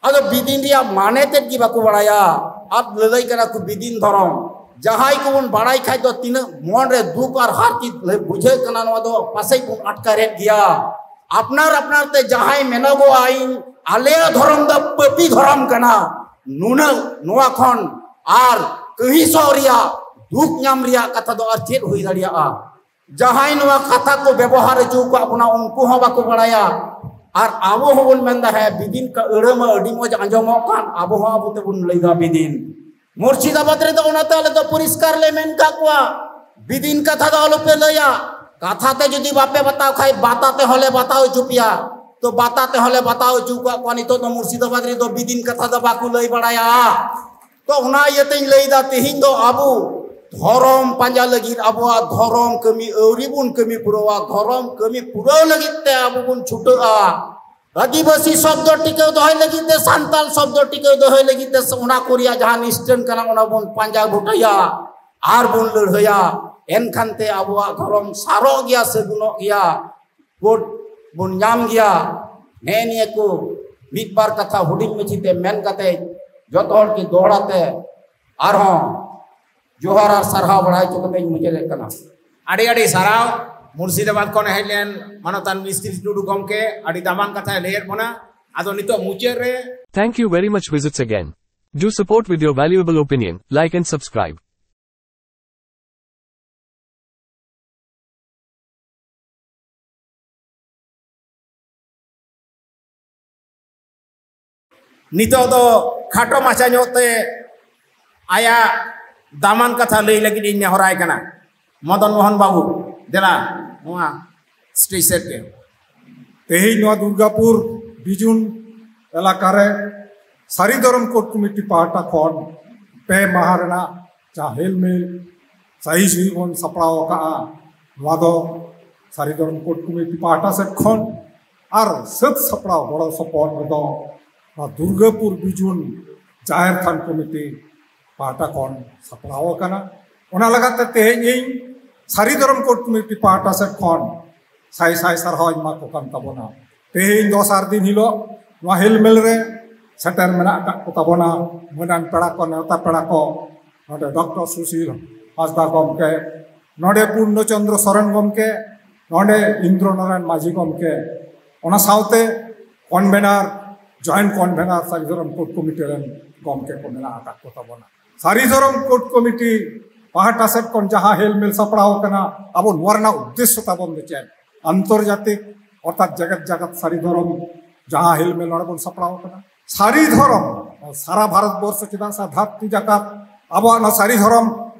ᱟᱫᱚ ᱵᱤᱫᱤᱱ ᱨᱮᱭᱟᱜ ᱢᱟᱱᱮ ᱛᱮᱫ ᱜᱮ ᱵᱟᱠᱚ ᱵᱟᱲᱟᱭᱟ, ᱟᱨ ᱞᱟᱹᱞᱟᱹᱭ ᱠᱟᱱᱟ ᱠᱚ ᱵᱤᱫᱤᱱ ᱫᱷᱚᱨᱚᱢ᱾ ᱡᱟᱦᱟᱸᱭ ᱠᱚᱵᱚᱱ ᱵᱟᱲᱟᱭ ᱠᱷᱟᱡ ᱫᱚ ᱛᱤᱱᱟᱹᱜ ᱢᱚᱱ ᱨᱮ ᱫᱩᱠ ᱟᱨ ᱦᱟᱨᱠᱮᱛ ᱵᱩᱡᱷᱟᱹᱜ ᱠᱟᱱᱟ, ᱱᱚᱣᱟ ᱫᱚ ᱯᱟᱥᱮᱡ ᱵᱚᱱ ᱟᱴᱠᱟᱨᱮᱫ ᱜᱮᱭᱟ᱾ ᱟᱯᱱᱟᱨ ᱟᱯᱱᱟᱨ ᱛᱮ ᱡᱟᱦᱟᱸᱭ ᱢᱮᱱᱚᱜᱚᱜᱼᱟ, ᱤᱧ, ᱟᱞᱮᱭᱟᱜ ᱫᱷᱚᱨᱚᱢ ᱫᱚ ᱯᱟᱹᱯᱤ ᱫᱷᱚᱨᱚᱢ ᱠᱟᱱᱟ, ᱱᱩᱱᱟᱹᱜ ᱱᱚᱣᱟ ᱠᱷᱚᱱ ᱟᱨ ᱠᱟᱹᱦᱤᱥᱚᱜ ᱨᱮᱭᱟᱜ, ᱫᱩᱠ ᱧᱟᱢ ᱨᱮᱭᱟᱜ ᱠᱟᱛᱷᱟ ᱫᱚ ᱟᱨ ᱪᱮᱫ ᱦᱩᱭ ᱫᱟᱲᱮᱭᱟᱜᱼᱟ? ᱡᱟᱦᱟᱸᱭ ᱱᱚᱣᱟ ᱠᱟᱛᱷᱟ ᱠᱚ ᱵᱮᱵᱚᱦᱟᱨ ᱦᱚᱪᱚ ᱟᱠᱟᱫ ᱵᱚᱱᱟ, ᱩᱱᱠᱩ ᱦᱚᱸ ᱵᱟᱠᱚ ᱵᱟᱲᱟᱭᱟ᱾ ᱟᱨ ᱟᱵᱚ ᱦᱚᱸᱵᱚᱱ ᱢᱮᱱᱫᱟ, "ᱦᱮᱸ, ᱵᱤᱫᱤᱱ ᱠᱟ-, ᱟᱹᱲᱟᱹ ᱢᱟ ᱟᱹᱰᱤ ᱢᱚᱡᱽ ᱟᱸᱡᱚᱢᱚᱜ ᱠᱟᱱ, ᱟᱵᱚ ᱦᱚᱸ ᱟᱵᱚ ᱛᱮᱵᱚᱱ ᱞᱟᱹᱭᱫᱟ ᱵᱤᱫᱤᱱ᱾" ᱢᱩᱨᱥᱤᱫᱟᱵᱟᱫᱽ ᱨᱮᱫᱚ ᱚᱱᱟᱛᱮ ᱟᱞᱮ ᱫᱚ ᱯᱚᱨᱤᱥᱠᱟᱨ ᱞᱮ ᱢᱮᱱ ᱠᱟᱜ ᱠᱚᱣᱟ, ᱵᱤᱫᱤᱱ ᱠᱟᱛᱷᱟ ᱫᱚ ᱟᱞᱚᱯᱮ ᱞᱟᱹᱭᱟ᱾ ᱠᱟᱛᱷᱟ ᱛᱮ ᱡᱩᱫᱤ ᱵᱟᱯᱮ ᱵᱟᱛᱟᱣ ᱠᱷᱟᱡ, ᱵᱟᱛᱟ ᱛᱮᱦᱚᱸ ᱞᱮ ᱵᱟᱛᱟᱣ ᱦᱚᱪᱚ ᱯᱮᱭᱟ᱾ ᱛᱚ, ᱵᱟᱛᱟ ᱛᱮᱦᱚᱸ ᱞᱮ ᱵᱟᱛᱟᱣ ᱦᱚᱪᱚ ᱠᱟᱜ ᱠᱚᱣᱟ᱾ ᱱᱤᱛᱚᱜ ᱫᱚ ᱢᱩᱨᱥᱤᱫᱟᱵᱟᱫᱽ ᱨᱮᱫᱚ ᱵᱤᱫᱤᱱ ᱠᱟᱛᱷᱟ ᱫᱚ ᱵᱟᱠᱚ ᱞᱟᱹᱭ ᱵᱟᱲᱟᱭᱟ᱾ ᱛᱚ, ᱚᱱᱟ ᱤᱭᱟᱹᱛᱮᱧ ᱞᱟᱹᱭᱫᱟ, ᱛᱮᱦᱮᱧ ᱫᱚ ᱟᱵᱚ ᱫᱷᱚᱨᱚᱢ ᱯᱟᱸᱡᱟ ᱞᱟᱹᱜᱤᱫ, ᱟᱵᱚᱣᱟᱜ ᱫᱷᱚᱨᱚᱢ ᱠᱟᱹᱢᱤ ᱟᱹᱣᱨᱤ ᱵᱚᱱ ᱠᱟᱹᱢᱤ ᱯᱩᱨᱟᱹᱣᱟ᱾ ᱫᱷᱚᱨᱚᱢ ᱠᱟᱹᱢᱤ ᱯᱩᱨᱟᱹᱣ ᱞᱟᱹᱜᱤᱫ ᱛᱮ ᱟᱵᱚ ᱵᱚᱱ ᱪᱷᱩᱴᱟᱹᱜᱼᱟ᱾ ᱟᱹᱫᱤᱵᱟᱹᱥᱤ ᱥᱚᱵᱫᱚ ᱴᱤᱠᱟᱹᱣ ᱫᱚᱦᱚᱭ ᱞᱟᱹᱜᱤᱫ ᱛᱮ, ᱥᱟᱱᱛᱟᱞ ᱥᱚᱵᱫᱚ ᱴᱤᱠᱟᱹᱣ ᱫᱚᱦᱚᱭ ᱞᱟᱹᱜᱤᱫ ᱛᱮ, ᱚᱱᱟ ᱠᱚ ᱨᱮᱭᱟᱜ ᱡᱟᱦᱟᱸ ᱱᱤᱥᱴᱟᱹᱱ ᱠᱟᱱᱟ, ᱚᱱᱟ ᱵᱚᱱ ᱯᱟᱸᱡᱟ ᱜᱚᱴᱟᱭᱟ ᱟᱨ ᱵᱚᱱ ᱞᱟᱹᱲᱦᱟᱹᱭᱟ᱾ ᱮᱱᱠᱷᱟᱱ ᱛᱮ ᱟᱵᱚᱣᱟᱜ ᱫᱷᱚᱨᱚᱢ ᱥᱟᱨᱚᱜ ᱜᱮᱭᱟ, ᱥᱟᱹᱜᱩᱱᱚᱜ ᱜᱮᱭᱟ, ᱵᱷᱳᱴ ᱵᱚᱱ ᱧᱟᱢ ᱜᱮᱭᱟ᱾ ᱱᱮᱜᱼᱮ ᱱᱤᱭᱟᱹ ᱠᱚ ᱢᱤᱫ ᱵᱟᱨ ᱠᱟᱛᱷᱟ ᱦᱩᱰᱤᱧ ᱢᱟᱹᱪᱷᱤ ᱛᱮ ᱢᱮᱱ ᱠᱟᱛᱮ, ᱡᱚᱛᱚ ᱦᱚᱲ ᱠᱤ ᱫᱚᱦᱲᱟ ᱛᱮ ᱟᱨᱦᱚᱸ ᱡᱚᱦᱟᱨ ᱟᱨ ᱥᱟᱨᱦᱟᱣ ᱵᱟᱲᱟᱭ ᱦᱚᱪᱚ ᱠᱟᱛᱮᱧ ᱢᱩᱪᱟᱹᱫᱮᱫ ᱠᱟᱱᱟ᱾ ᱟᱹᱰᱤ ᱟᱹᱰᱤ ᱥᱟᱨᱦᱟᱣ᱾ ᱢᱩᱨᱥᱤᱫᱟᱵᱟᱫᱽ ᱠᱷᱚᱱ ᱦᱮᱡ ᱞᱮᱱ ᱢᱟᱱᱚᱛᱟᱱ ᱢᱤᱥᱛᱨᱤ ᱴᱩᱰᱩ ᱜᱚᱢᱠᱮ ᱟᱹᱰᱤ ᱫᱟᱢᱟᱱ ᱠᱟᱛᱷᱟᱭ ᱞᱟᱹᱭᱟᱫ ᱵᱚᱱᱟ᱾ ᱟᱫᱚ ᱱᱤᱛᱚᱜ ᱢᱩᱪᱟᱹᱫ ᱨᱮ Thank you very much. Visits again. Do support with your valuable opinion, like and subscribe. ᱱᱤᱛᱚᱜ ᱫᱚ ᱠᱷᱟᱴᱚ ᱢᱟᱪᱷᱟ ᱧᱚᱜ ᱛᱮ ᱟᱭᱟᱜ ᱫᱟᱢᱟᱱ ᱠᱟᱛᱷᱟ ᱞᱟᱹᱭ ᱞᱟᱹᱜᱤᱫ ᱤᱧ ᱱᱮᱦᱚᱨᱟᱭ ᱠᱟᱱᱟ᱾ ᱢᱚᱫᱚᱱ ᱢᱳᱦᱚᱱ ᱵᱟᱹᱵᱩ, ᱫᱮᱞᱟ ᱱᱚᱣᱟ ᱥᱴᱮᱡ ᱥᱮᱫ ᱜᱮ᱾ ᱛᱮᱦᱮᱧ ᱱᱚᱣᱟ ᱫᱩᱨᱜᱟᱯᱩᱨ ᱵᱤᱡᱩᱱ ᱮᱞᱟᱠᱟ ᱨᱮ ᱥᱟᱹᱨᱤ ᱫᱷᱚᱨᱚᱢ ᱠᱳᱰ ᱠᱚᱢᱤᱴᱤ ᱯᱟᱦᱴᱟ ᱠᱷᱚᱱ ᱯᱮ ᱢᱟᱦᱟ ᱨᱮᱱᱟᱜ ᱡᱟᱦᱟᱸ ᱦᱮᱞᱢᱮᱞ ᱥᱟᱹᱦᱤ ᱥᱩᱦᱤ ᱵᱚᱱ ᱥᱟᱯᱲᱟᱣ ᱟᱠᱟᱫᱼᱟ, ᱱᱚᱣᱟ ᱫᱚ ᱥᱟᱹᱨᱤ ᱫᱷᱚᱨᱚᱢ ᱠᱳᱰ ᱠᱚᱢᱤᱴᱤ ᱯᱟᱦᱴᱟ ᱥᱮᱫ ᱠᱷᱚᱱ ᱟᱨ ᱥᱟᱹᱛ ᱥᱟᱯᱲᱟᱣ ᱜᱚᱲᱚ ᱥᱚᱯᱚᱦᱚᱫ ᱨᱮᱫᱚ ᱱᱚᱣᱟ ᱫᱩᱨᱜᱟᱯᱩᱨ ᱵᱤᱡᱩᱱ ᱡᱟᱦᱮᱨ ᱛᱷᱟᱱ ᱠᱚᱢᱤᱴᱤ ᱯᱟᱦᱴᱟ ᱠᱷᱚᱱ ᱥᱟᱯᱲᱟᱣ ᱟᱠᱟᱱᱟ᱾ ᱚᱱᱟ ᱞᱮᱠᱟᱛᱮ ᱛᱮᱦᱮᱧ ᱤᱧ ᱥᱟᱹᱨᱤ ᱫᱷᱚᱨᱚᱢ ᱠᱳᱰ ᱠᱚᱢᱤᱴᱤ ᱯᱟᱦᱴᱟ ᱥᱮᱫ ᱠᱷᱚᱱ ᱥᱟᱭ ᱥᱟᱭ ᱥᱟᱨᱦᱟᱣ ᱤᱧ ᱮᱢᱟ ᱠᱚ ᱠᱟᱱ ᱛᱟᱵᱚᱱᱟ᱾ ᱛᱮᱦᱮᱧ ᱫᱚᱥᱟᱨ ᱫᱤᱱ ᱦᱤᱞᱳᱜ ᱱᱚᱣᱟ ᱦᱮᱞᱢᱮᱞ ᱨᱮ ᱥᱮᱴᱮᱨ ᱢᱮᱱᱟᱜ ᱟᱠᱟᱫ ᱠᱚ ᱛᱟᱵᱚᱱᱟ ᱢᱟᱹᱱᱟᱱ ᱯᱮᱲᱟ ᱠᱚ, ᱱᱮᱣᱛᱟ ᱯᱮᱲᱟ ᱠᱚ, ᱱᱚᱰᱮ ᱰᱚᱠᱴᱚᱨ ᱥᱩᱥᱤᱞ ᱦᱟᱸᱥᱫᱟ ᱜᱚᱢᱠᱮ, ᱱᱚᱰᱮ ᱯᱩᱨᱱᱚ ᱪᱚᱱᱫᱨᱚ ᱥᱚᱨᱮᱱ ᱜᱚᱢᱠᱮ, ᱱᱚᱰᱮ ᱤᱱᱫᱨᱚ ᱱᱟᱨᱟᱭᱚᱱ ᱢᱟᱹᱡᱷᱤ ᱜᱚᱢᱠᱮ, ᱚᱱᱟ ᱥᱟᱶᱛᱮ ᱠᱚᱱᱵᱷᱮᱱᱟᱨ, ᱡᱚᱭᱮᱱᱴ ᱠᱚᱱᱵᱷᱮᱱᱟᱨ ᱥᱟᱹᱨᱤ ᱫᱷᱚᱨᱚᱢ ᱠᱳᱰ ᱠᱚᱢᱤᱴᱤ ᱨᱮᱱ ᱜᱚᱢᱠᱮ ᱠᱚ ᱢᱮᱱᱟᱜ ᱟᱠᱟᱫ ᱠᱚ ᱛᱟᱵᱚᱱᱟ᱾ ᱥᱟᱹᱨᱤ ᱫᱷᱚᱨᱚᱢ ᱠᱳᱰ ᱠᱚᱢᱤᱴᱤ ᱯᱟᱦᱴᱟ ᱥᱮᱫ ᱠᱷᱚᱱ ᱡᱟᱦᱟᱸ ᱦᱮᱞᱢᱮᱞ ᱥᱟᱯᱲᱟᱣ ᱟᱠᱟᱱᱟ, ᱟᱵᱚ ᱱᱚᱣᱟ ᱨᱮᱱᱟᱜ ᱩᱫᱽᱫᱮᱥᱥᱚ ᱛᱟᱵᱚᱱ ᱫᱚ ᱪᱮᱫ? ᱟᱱᱛᱚᱨᱡᱟᱛᱤᱠ ᱚᱨᱛᱷᱟᱛ ᱡᱮᱜᱮᱛ ᱡᱟᱠᱟᱛ ᱥᱟᱹᱨᱤ ᱫᱷᱚᱨᱚᱢ ᱡᱟᱦᱟᱸ ᱦᱮᱞᱢᱮᱞ ᱱᱚᱰᱮ ᱵᱚᱱ ᱥᱟᱯᱲᱟᱣ ᱟᱠᱟᱱᱟ, ᱥᱟᱹᱨᱤ ᱫᱷᱚᱨᱚᱢ ᱥᱟᱨᱟ ᱵᱷᱟᱨᱚᱛ ᱵᱚᱨᱥᱚ ᱪᱮᱫᱟᱜ ᱥᱮ ᱫᱷᱟᱹᱨᱛᱤ ᱡᱟᱠᱟᱛ ᱟᱵᱚᱣᱟᱜ ᱱᱚᱣᱟ ᱥᱟᱹᱨᱤ ᱫᱷᱚᱨᱚᱢ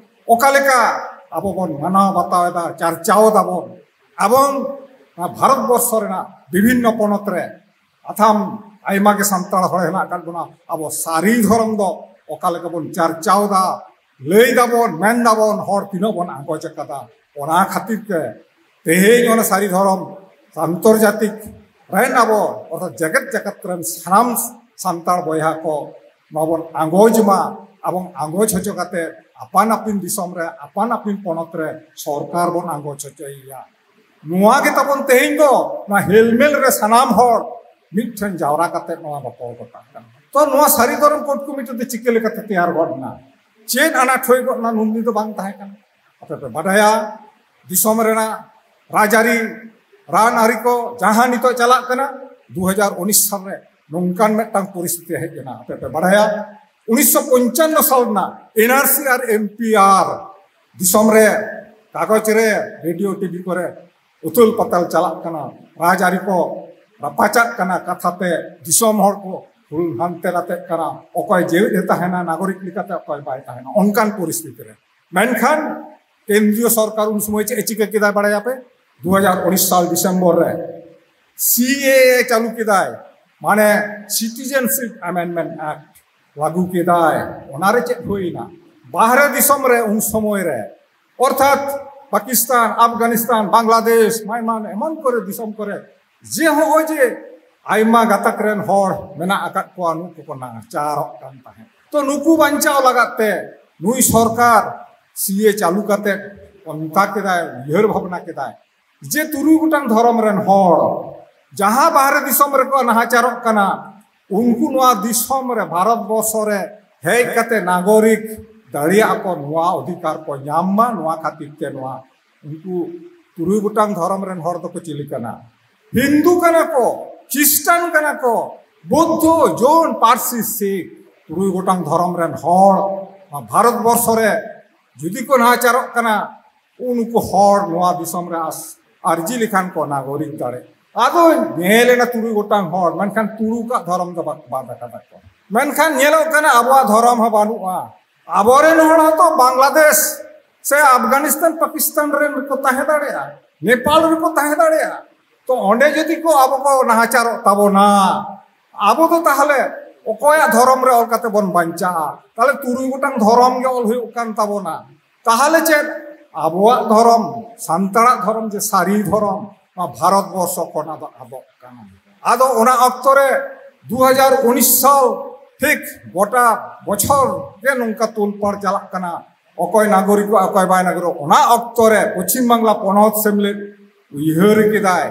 ᱚᱠᱟ ᱞᱮᱠᱟ ᱟᱵᱚ ᱵᱚᱱ ᱢᱟᱱᱟᱣ ᱵᱟᱛᱟᱣ ᱮᱫᱟ, ᱪᱟᱨᱪᱟᱣ ᱮᱫᱟᱵᱚᱱ, ᱮᱵᱚᱝ ᱱᱚᱣᱟ ᱵᱷᱟᱨᱚᱛ ᱵᱚᱨᱥᱚ ᱨᱮᱱᱟᱜ ᱵᱤᱵᱷᱤᱱᱱᱚ ᱯᱚᱱᱚᱛ ᱨᱮ ᱟᱛᱷᱟᱢ ᱟᱭᱢᱟ ᱜᱮ ᱥᱟᱱᱛᱟᱲ ᱦᱚᱲ ᱦᱮᱱᱟᱜ ᱟᱠᱟᱫ ᱵᱚᱱᱟ, ᱟᱵᱚ ᱥᱟᱹᱨᱤ ᱫᱷᱚᱨᱚᱢ ᱫᱚ ᱚᱠᱟ ᱞᱮᱠᱟ ᱵᱚᱱ ᱪᱟᱨᱪᱟᱣ ᱮᱫᱟ, ᱞᱟᱹᱭ ᱫᱟᱵᱚᱱ, ᱢᱮᱱ ᱫᱟᱵᱚᱱ, ᱦᱚᱲ ᱛᱤᱱᱟᱹᱜ ᱵᱚᱱ ᱟᱸᱜᱚᱪ ᱟᱠᱟᱫᱟ᱾ ᱚᱱᱟ ᱠᱷᱟᱹᱛᱤᱨ ᱛᱮ ᱛᱮᱦᱮᱧ ᱚᱱᱟ ᱥᱟᱹᱨᱤ ᱫᱷᱚᱨᱚᱢ ᱟᱱᱛᱚᱨᱡᱟᱛᱤᱠ ᱨᱮᱱ ᱟᱵᱚ ᱚᱨᱛᱷᱟᱛ ᱡᱮᱜᱮᱛ ᱡᱟᱠᱟᱛ ᱨᱮᱱ ᱥᱟᱱᱟᱢ ᱥᱟᱱᱛᱟᱲ ᱵᱚᱭᱦᱟ ᱠᱚ ᱱᱚᱣᱟ ᱵᱚᱱ ᱟᱸᱜᱚᱪ ᱢᱟ᱾ ᱟᱵᱚ ᱟᱸᱜᱚᱪ ᱦᱚᱪᱚ ᱠᱟᱛᱮ ᱟᱯᱟᱱ ᱟᱹᱯᱤᱱ ᱫᱤᱥᱚᱢ ᱨᱮ, ᱟᱯᱟᱱ ᱟᱹᱯᱤᱱ ᱯᱚᱱᱚᱛ ᱨᱮ ᱥᱚᱨᱠᱟᱨ ᱵᱚᱱ ᱟᱸᱜᱚᱪ ᱦᱚᱪᱚᱭᱮᱭᱟ᱾ ᱱᱚᱣᱟ ᱜᱮ ᱛᱟᱵᱚᱱ ᱛᱮᱦᱮᱧ ᱫᱚ ᱱᱚᱣᱟ ᱦᱮᱞᱢᱮᱞ ᱨᱮ ᱥᱟᱱᱟᱢ ᱦᱚᱲ ᱢᱤᱫ ᱴᱷᱮᱱ ᱡᱟᱣᱨᱟ ᱠᱟᱛᱮ ᱱᱚᱣᱟ ᱨᱚᱯᱚᱲ ᱜᱚᱴᱟ ᱠᱟᱱᱟ᱾ ᱛᱚ ᱱᱚᱣᱟ ᱥᱟᱹᱨᱤ ᱫᱷᱚᱨᱚᱢ ᱠᱳᱰ ᱠᱚᱢᱤᱴᱤ ᱫᱚ ᱪᱤᱠᱟᱹ ᱞᱮᱠᱟᱛᱮ ᱛᱮᱭᱟᱨ ᱜᱚᱫ ᱮᱱᱟ? ᱪᱮᱫ ᱟᱱᱟᱴ ᱦᱩᱭ ᱜᱚᱫ ᱮᱱᱟ? ᱱᱩᱱ ᱫᱤᱱ ᱫᱚ ᱵᱟᱝ ᱛᱟᱦᱮᱸ ᱠᱟᱱᱟ᱾ ᱟᱯᱮ ᱯᱮ ᱵᱟᱰᱟᱭᱟ, ᱫᱤᱥᱚᱢ ᱨᱮᱱᱟᱜ ᱨᱟᱡᱽᱟᱹᱨᱤ, ᱨᱟᱱ ᱟᱹᱨᱤ ᱠᱚ ᱡᱟᱦᱟᱸ ᱱᱤᱛᱚᱜ ᱪᱟᱞᱟᱜ ᱠᱟᱱᱟ, ᱫᱩ ᱦᱟᱡᱟᱨ ᱩᱱᱤᱥ ᱥᱟᱞ ᱨᱮ ᱱᱚᱝᱠᱟᱱ ᱢᱤᱫᱴᱟᱝ ᱯᱚᱨᱤᱥᱛᱷᱤᱛᱤ ᱦᱮᱡ ᱮᱱᱟ᱾ ᱟᱯᱮ ᱯᱮ ᱵᱟᱰᱟᱭᱟ, ᱩᱱᱤᱥᱥᱚ ᱯᱚᱧᱪᱟᱱᱱᱚ ᱥᱟᱞ ᱨᱮᱱᱟᱜ ᱮᱱᱟᱨᱥᱤ ᱟᱨ ᱮᱢᱯᱤᱟᱨ ᱫᱤᱥᱚᱢ ᱨᱮ ᱠᱟᱜᱚᱡᱽ ᱨᱮ, ᱨᱮᱰᱤᱭᱳ, ᱴᱤᱵᱷᱤ ᱠᱚᱨᱮ ᱩᱛᱟᱹᱞ ᱯᱟᱛᱟᱞ ᱪᱟᱞᱟᱜ ᱠᱟᱱᱟ, ᱨᱟᱡᱽᱟᱹᱨᱤ ᱠᱚ ᱨᱟᱯᱟᱪᱟᱜ ᱠᱟᱱᱟ, ᱠᱟᱛᱷᱟ ᱛᱮ ᱫᱤᱥᱚᱢ ᱦᱚᱲ ᱠᱚ ᱦᱩᱞ ᱦᱟᱱᱛᱮ ᱱᱟᱛᱮᱜ ᱠᱟᱱᱟ, ᱚᱠᱚᱭ ᱡᱮᱣᱮᱫ ᱮ ᱛᱟᱦᱮᱱᱟ ᱱᱟᱜᱚᱨᱤᱠ ᱞᱮᱠᱟᱛᱮ, ᱚᱠᱚᱭ ᱵᱟᱭ ᱛᱟᱦᱮᱱᱟ, ᱚᱱᱠᱟᱱ ᱯᱚᱨᱤᱥᱛᱷᱤᱛᱤ ᱨᱮ᱾ ᱢᱮᱱᱠᱷᱟᱱ ᱠᱮᱱᱫᱨᱤᱭᱚ ᱥᱚᱨᱠᱟᱨ ᱩᱱ ᱥᱚᱢᱚᱭ ᱪᱮᱫ ᱮ ᱪᱤᱠᱟᱹ ᱠᱮᱫᱟ ᱵᱟᱲᱟᱭᱟᱯᱮ? ᱫᱩ ᱦᱟᱡᱟᱨ ᱩᱱᱤᱥ ᱥᱟᱞ ᱰᱤᱥᱮᱢᱵᱚᱨ ᱨᱮ ᱥᱤ ᱮ ᱮ ᱪᱟᱹᱞᱩ ᱠᱮᱫᱟᱭ, ᱢᱟᱱᱮ Citizenship Amendment Act ᱞᱟᱹᱜᱩ ᱠᱮᱫᱟᱭ᱾ ᱚᱱᱟᱨᱮ ᱪᱮᱫ ᱦᱩᱭᱱᱟ? ᱵᱟᱦᱨᱮ ᱫᱤᱥᱚᱢ ᱨᱮ ᱩᱱ ᱥᱚᱢᱚᱭ ᱨᱮ, ᱚᱨᱛᱷᱟᱛ ᱯᱟᱠᱤᱥᱛᱟᱱ, ᱟᱯᱷᱜᱟᱱᱤᱥᱛᱟᱱ, ᱵᱟᱝᱞᱟᱫᱮᱥ, ᱢᱟᱭᱢᱟᱨ, ᱮᱢᱟᱱ ᱠᱚᱨᱮ ᱫᱤᱥᱚᱢ ᱠᱚᱨᱮ ᱡᱮ ᱦᱚᱸᱜᱼᱚᱭ ᱡᱮ ᱟᱭᱢᱟ ᱜᱟᱛᱟᱠ ᱨᱮᱱ ᱦᱚᱲ ᱢᱮᱱᱟᱜ ᱟᱠᱟᱫ ᱠᱚᱣᱟ, ᱱᱩᱠᱩ ᱠᱚ ᱱᱟᱦᱟᱪᱟᱨᱚᱜ ᱠᱟᱱ ᱛᱟᱦᱮᱸᱫ᱾ ᱛᱚ ᱱᱩᱠᱩ ᱵᱟᱧᱪᱟᱣ ᱞᱟᱜᱟᱫ ᱛᱮ ᱱᱩᱭ ᱥᱚᱨᱠᱟᱨ ᱥᱤ ᱮ ᱪᱟᱹᱞᱩ ᱠᱟᱛᱮ ᱚᱱᱠᱟ ᱠᱮᱫᱟᱭ, ᱩᱭᱦᱟᱹᱨ ᱵᱷᱟᱵᱽᱱᱟ ᱠᱮᱫᱟᱭ ᱡᱮ ᱛᱩᱨᱩᱭ ᱜᱚᱴᱟᱝ ᱫᱷᱚᱨᱚᱢ ᱨᱮᱱ ᱦᱚᱲ ᱡᱟᱦᱟᱸ ᱵᱟᱦᱨᱮ ᱫᱤᱥᱚᱢ ᱨᱮᱠᱚ ᱱᱟᱦᱟᱪᱟᱨᱚᱜ ᱠᱟᱱᱟ, ᱩᱱᱠᱩ ᱱᱚᱣᱟ ᱫᱤᱥᱚᱢ ᱨᱮ, ᱵᱷᱟᱨᱚᱛ ᱵᱚᱨᱥᱚ ᱨᱮ ᱦᱮᱡ ᱠᱟᱛᱮ ᱱᱟᱜᱚᱨᱤᱠ ᱫᱟᱲᱮᱭᱟᱜᱼᱟ ᱠᱚ, ᱱᱚᱣᱟ ᱚᱫᱷᱤᱠᱟᱨ ᱠᱚ ᱧᱟᱢ ᱢᱟ, ᱱᱚᱣᱟ ᱠᱷᱟᱹᱛᱤᱨ ᱛᱮ ᱱᱚᱣᱟ ᱩᱱᱠᱩ ᱛᱩᱨᱩᱭ ᱜᱚᱴᱟᱝ ᱫᱷᱚᱨᱚᱢ ᱨᱮᱱ ᱦᱚᱲ ᱫᱚᱠᱚ ᱪᱤᱞᱤ ᱠᱟᱱᱟ? ᱦᱤᱱᱫᱩ ᱠᱟᱱᱟ ᱠᱚ, ᱠᱷᱨᱤᱥᱴᱟᱱ ᱠᱟᱱᱟ ᱠᱚ, ᱵᱳᱫᱽᱫᱷᱚ, ᱡᱳᱱ, ᱯᱟᱹᱨᱥᱤ, ᱥᱤᱠᱷ, ᱛᱩᱨᱩᱭ ᱜᱚᱴᱟᱝ ᱫᱷᱚᱨᱚᱢ ᱨᱮᱱ ᱦᱚᱲ ᱱᱚᱣᱟ ᱵᱷᱟᱨᱚᱛ ᱵᱚᱨᱥᱚ ᱨᱮ ᱡᱩᱫᱤ ᱠᱚ ᱱᱟᱦᱟᱪᱟᱨᱚᱜ ᱠᱟᱱᱟ, ᱩᱱᱠᱩ ᱦᱚᱲ ᱱᱚᱣᱟ ᱫᱤᱥᱚᱢ ᱨᱮ ᱟᱥ-, ᱟᱨᱡᱤ ᱞᱮᱠᱷᱟᱱ ᱠᱚ ᱱᱟᱜᱚᱨᱤᱠ ᱫᱟᱲᱮ᱾ ᱟᱫᱚ ᱧᱮᱞ ᱮᱱᱟ ᱛᱩᱨᱩᱭ ᱜᱚᱴᱟᱝ ᱦᱚᱲ, ᱢᱮᱱᱠᱷᱟᱱ ᱛᱩᱲᱩᱠᱟᱜ ᱫᱷᱚᱨᱚᱢ ᱫᱚ ᱵᱟ-, ᱵᱟᱫ ᱟᱠᱟᱫᱟ ᱠᱚ᱾ ᱢᱮᱱᱠᱷᱟᱱ ᱧᱮᱞᱚᱜ ᱠᱟᱱᱟ ᱟᱵᱚᱣᱟᱜ ᱫᱷᱚᱨᱚᱢ ᱦᱚᱸ ᱵᱟᱹᱱᱩᱜᱼᱟ᱾ ᱟᱵᱚᱨᱮᱱ ᱦᱚᱲ ᱦᱚᱸᱛᱚ ᱵᱟᱝᱞᱟᱫᱮᱥ ᱥᱮ ᱟᱯᱷᱜᱟᱱᱤᱥᱛᱟᱱ, ᱯᱟᱠᱤᱥᱛᱟᱱ ᱨᱮᱱ ᱠᱚ ᱛᱟᱦᱮᱸ ᱫᱟᱲᱮᱭᱟᱜᱼᱟ, ᱱᱮᱯᱟᱞ ᱨᱮᱠᱚ ᱛᱟᱦᱮᱸ ᱫᱟᱲᱮᱭᱟᱜᱼᱟ᱾ ᱛᱚ ᱚᱸᱰᱮ ᱡᱩᱫᱤ ᱠᱚ ᱟᱵᱚ ᱠᱚ ᱱᱟᱦᱟᱪᱟᱨᱚᱜ ᱛᱟᱵᱚᱱᱟ, ᱟᱵᱚ ᱫᱚ ᱛᱟᱦᱚᱞᱮ ᱚᱠᱚᱭᱟᱜ ᱫᱷᱚᱨᱚᱢ ᱨᱮ ᱚᱞ ᱠᱟᱛᱮ ᱵᱚᱱ ᱵᱟᱧᱪᱟᱜᱼᱟ? ᱛᱟᱦᱚᱞᱮ ᱛᱩᱨᱩᱭ ᱜᱚᱴᱟᱝ ᱫᱷᱚᱨᱚᱢ ᱜᱮ ᱚᱞ ᱦᱩᱭᱩᱜ ᱠᱟᱱ ᱛᱟᱵᱚᱱᱟ᱾ ᱛᱟᱦᱚᱞᱮ ᱪᱮᱫ ᱟᱵᱚᱣᱟᱜ ᱫᱷᱚᱨᱚᱢ, ᱥᱟᱱᱛᱟᱲᱟᱜ ᱫᱷᱚᱨᱚᱢ ᱡᱮ ᱥᱟᱹᱨᱤ ᱫᱷᱚᱨᱚᱢ, ᱱᱚᱣᱟ ᱵᱷᱟᱨᱚᱛ ᱵᱚᱨᱥᱚ ᱠᱷᱚᱱ ᱟᱫᱚ ᱟᱫᱚᱜ ᱠᱟᱱᱟ᱾ ᱟᱫᱚ ᱚᱱᱟ ᱚᱠᱛᱚ ᱨᱮ ᱫᱩ ᱦᱟᱡᱟᱨ ᱩᱱᱤᱥ ᱥᱟᱞ ᱴᱷᱤᱠ ᱜᱚᱴᱟ ᱵᱚᱪᱷᱚᱨ ᱜᱮ ᱱᱚᱝᱠᱟ ᱛᱩᱞᱯᱟᱲ ᱪᱟᱞᱟᱜ ᱠᱟᱱᱟ᱾ ᱚᱠᱚᱭ ᱱᱟᱜᱚᱨᱤᱠᱚᱜᱼᱟ, ᱚᱠᱚᱭ ᱵᱟᱭ ᱱᱟᱜᱚᱨᱤᱠᱚᱜᱼᱟ᱾ ᱚᱱᱟ ᱚᱠᱛᱚ ᱨᱮ ᱯᱚᱪᱷᱤᱢ ᱵᱟᱝᱞᱟ ᱯᱚᱱᱚᱛ ᱥᱮᱢᱞᱮᱫ ᱩᱭᱦᱟᱹᱨ ᱠᱮᱫᱟᱭ,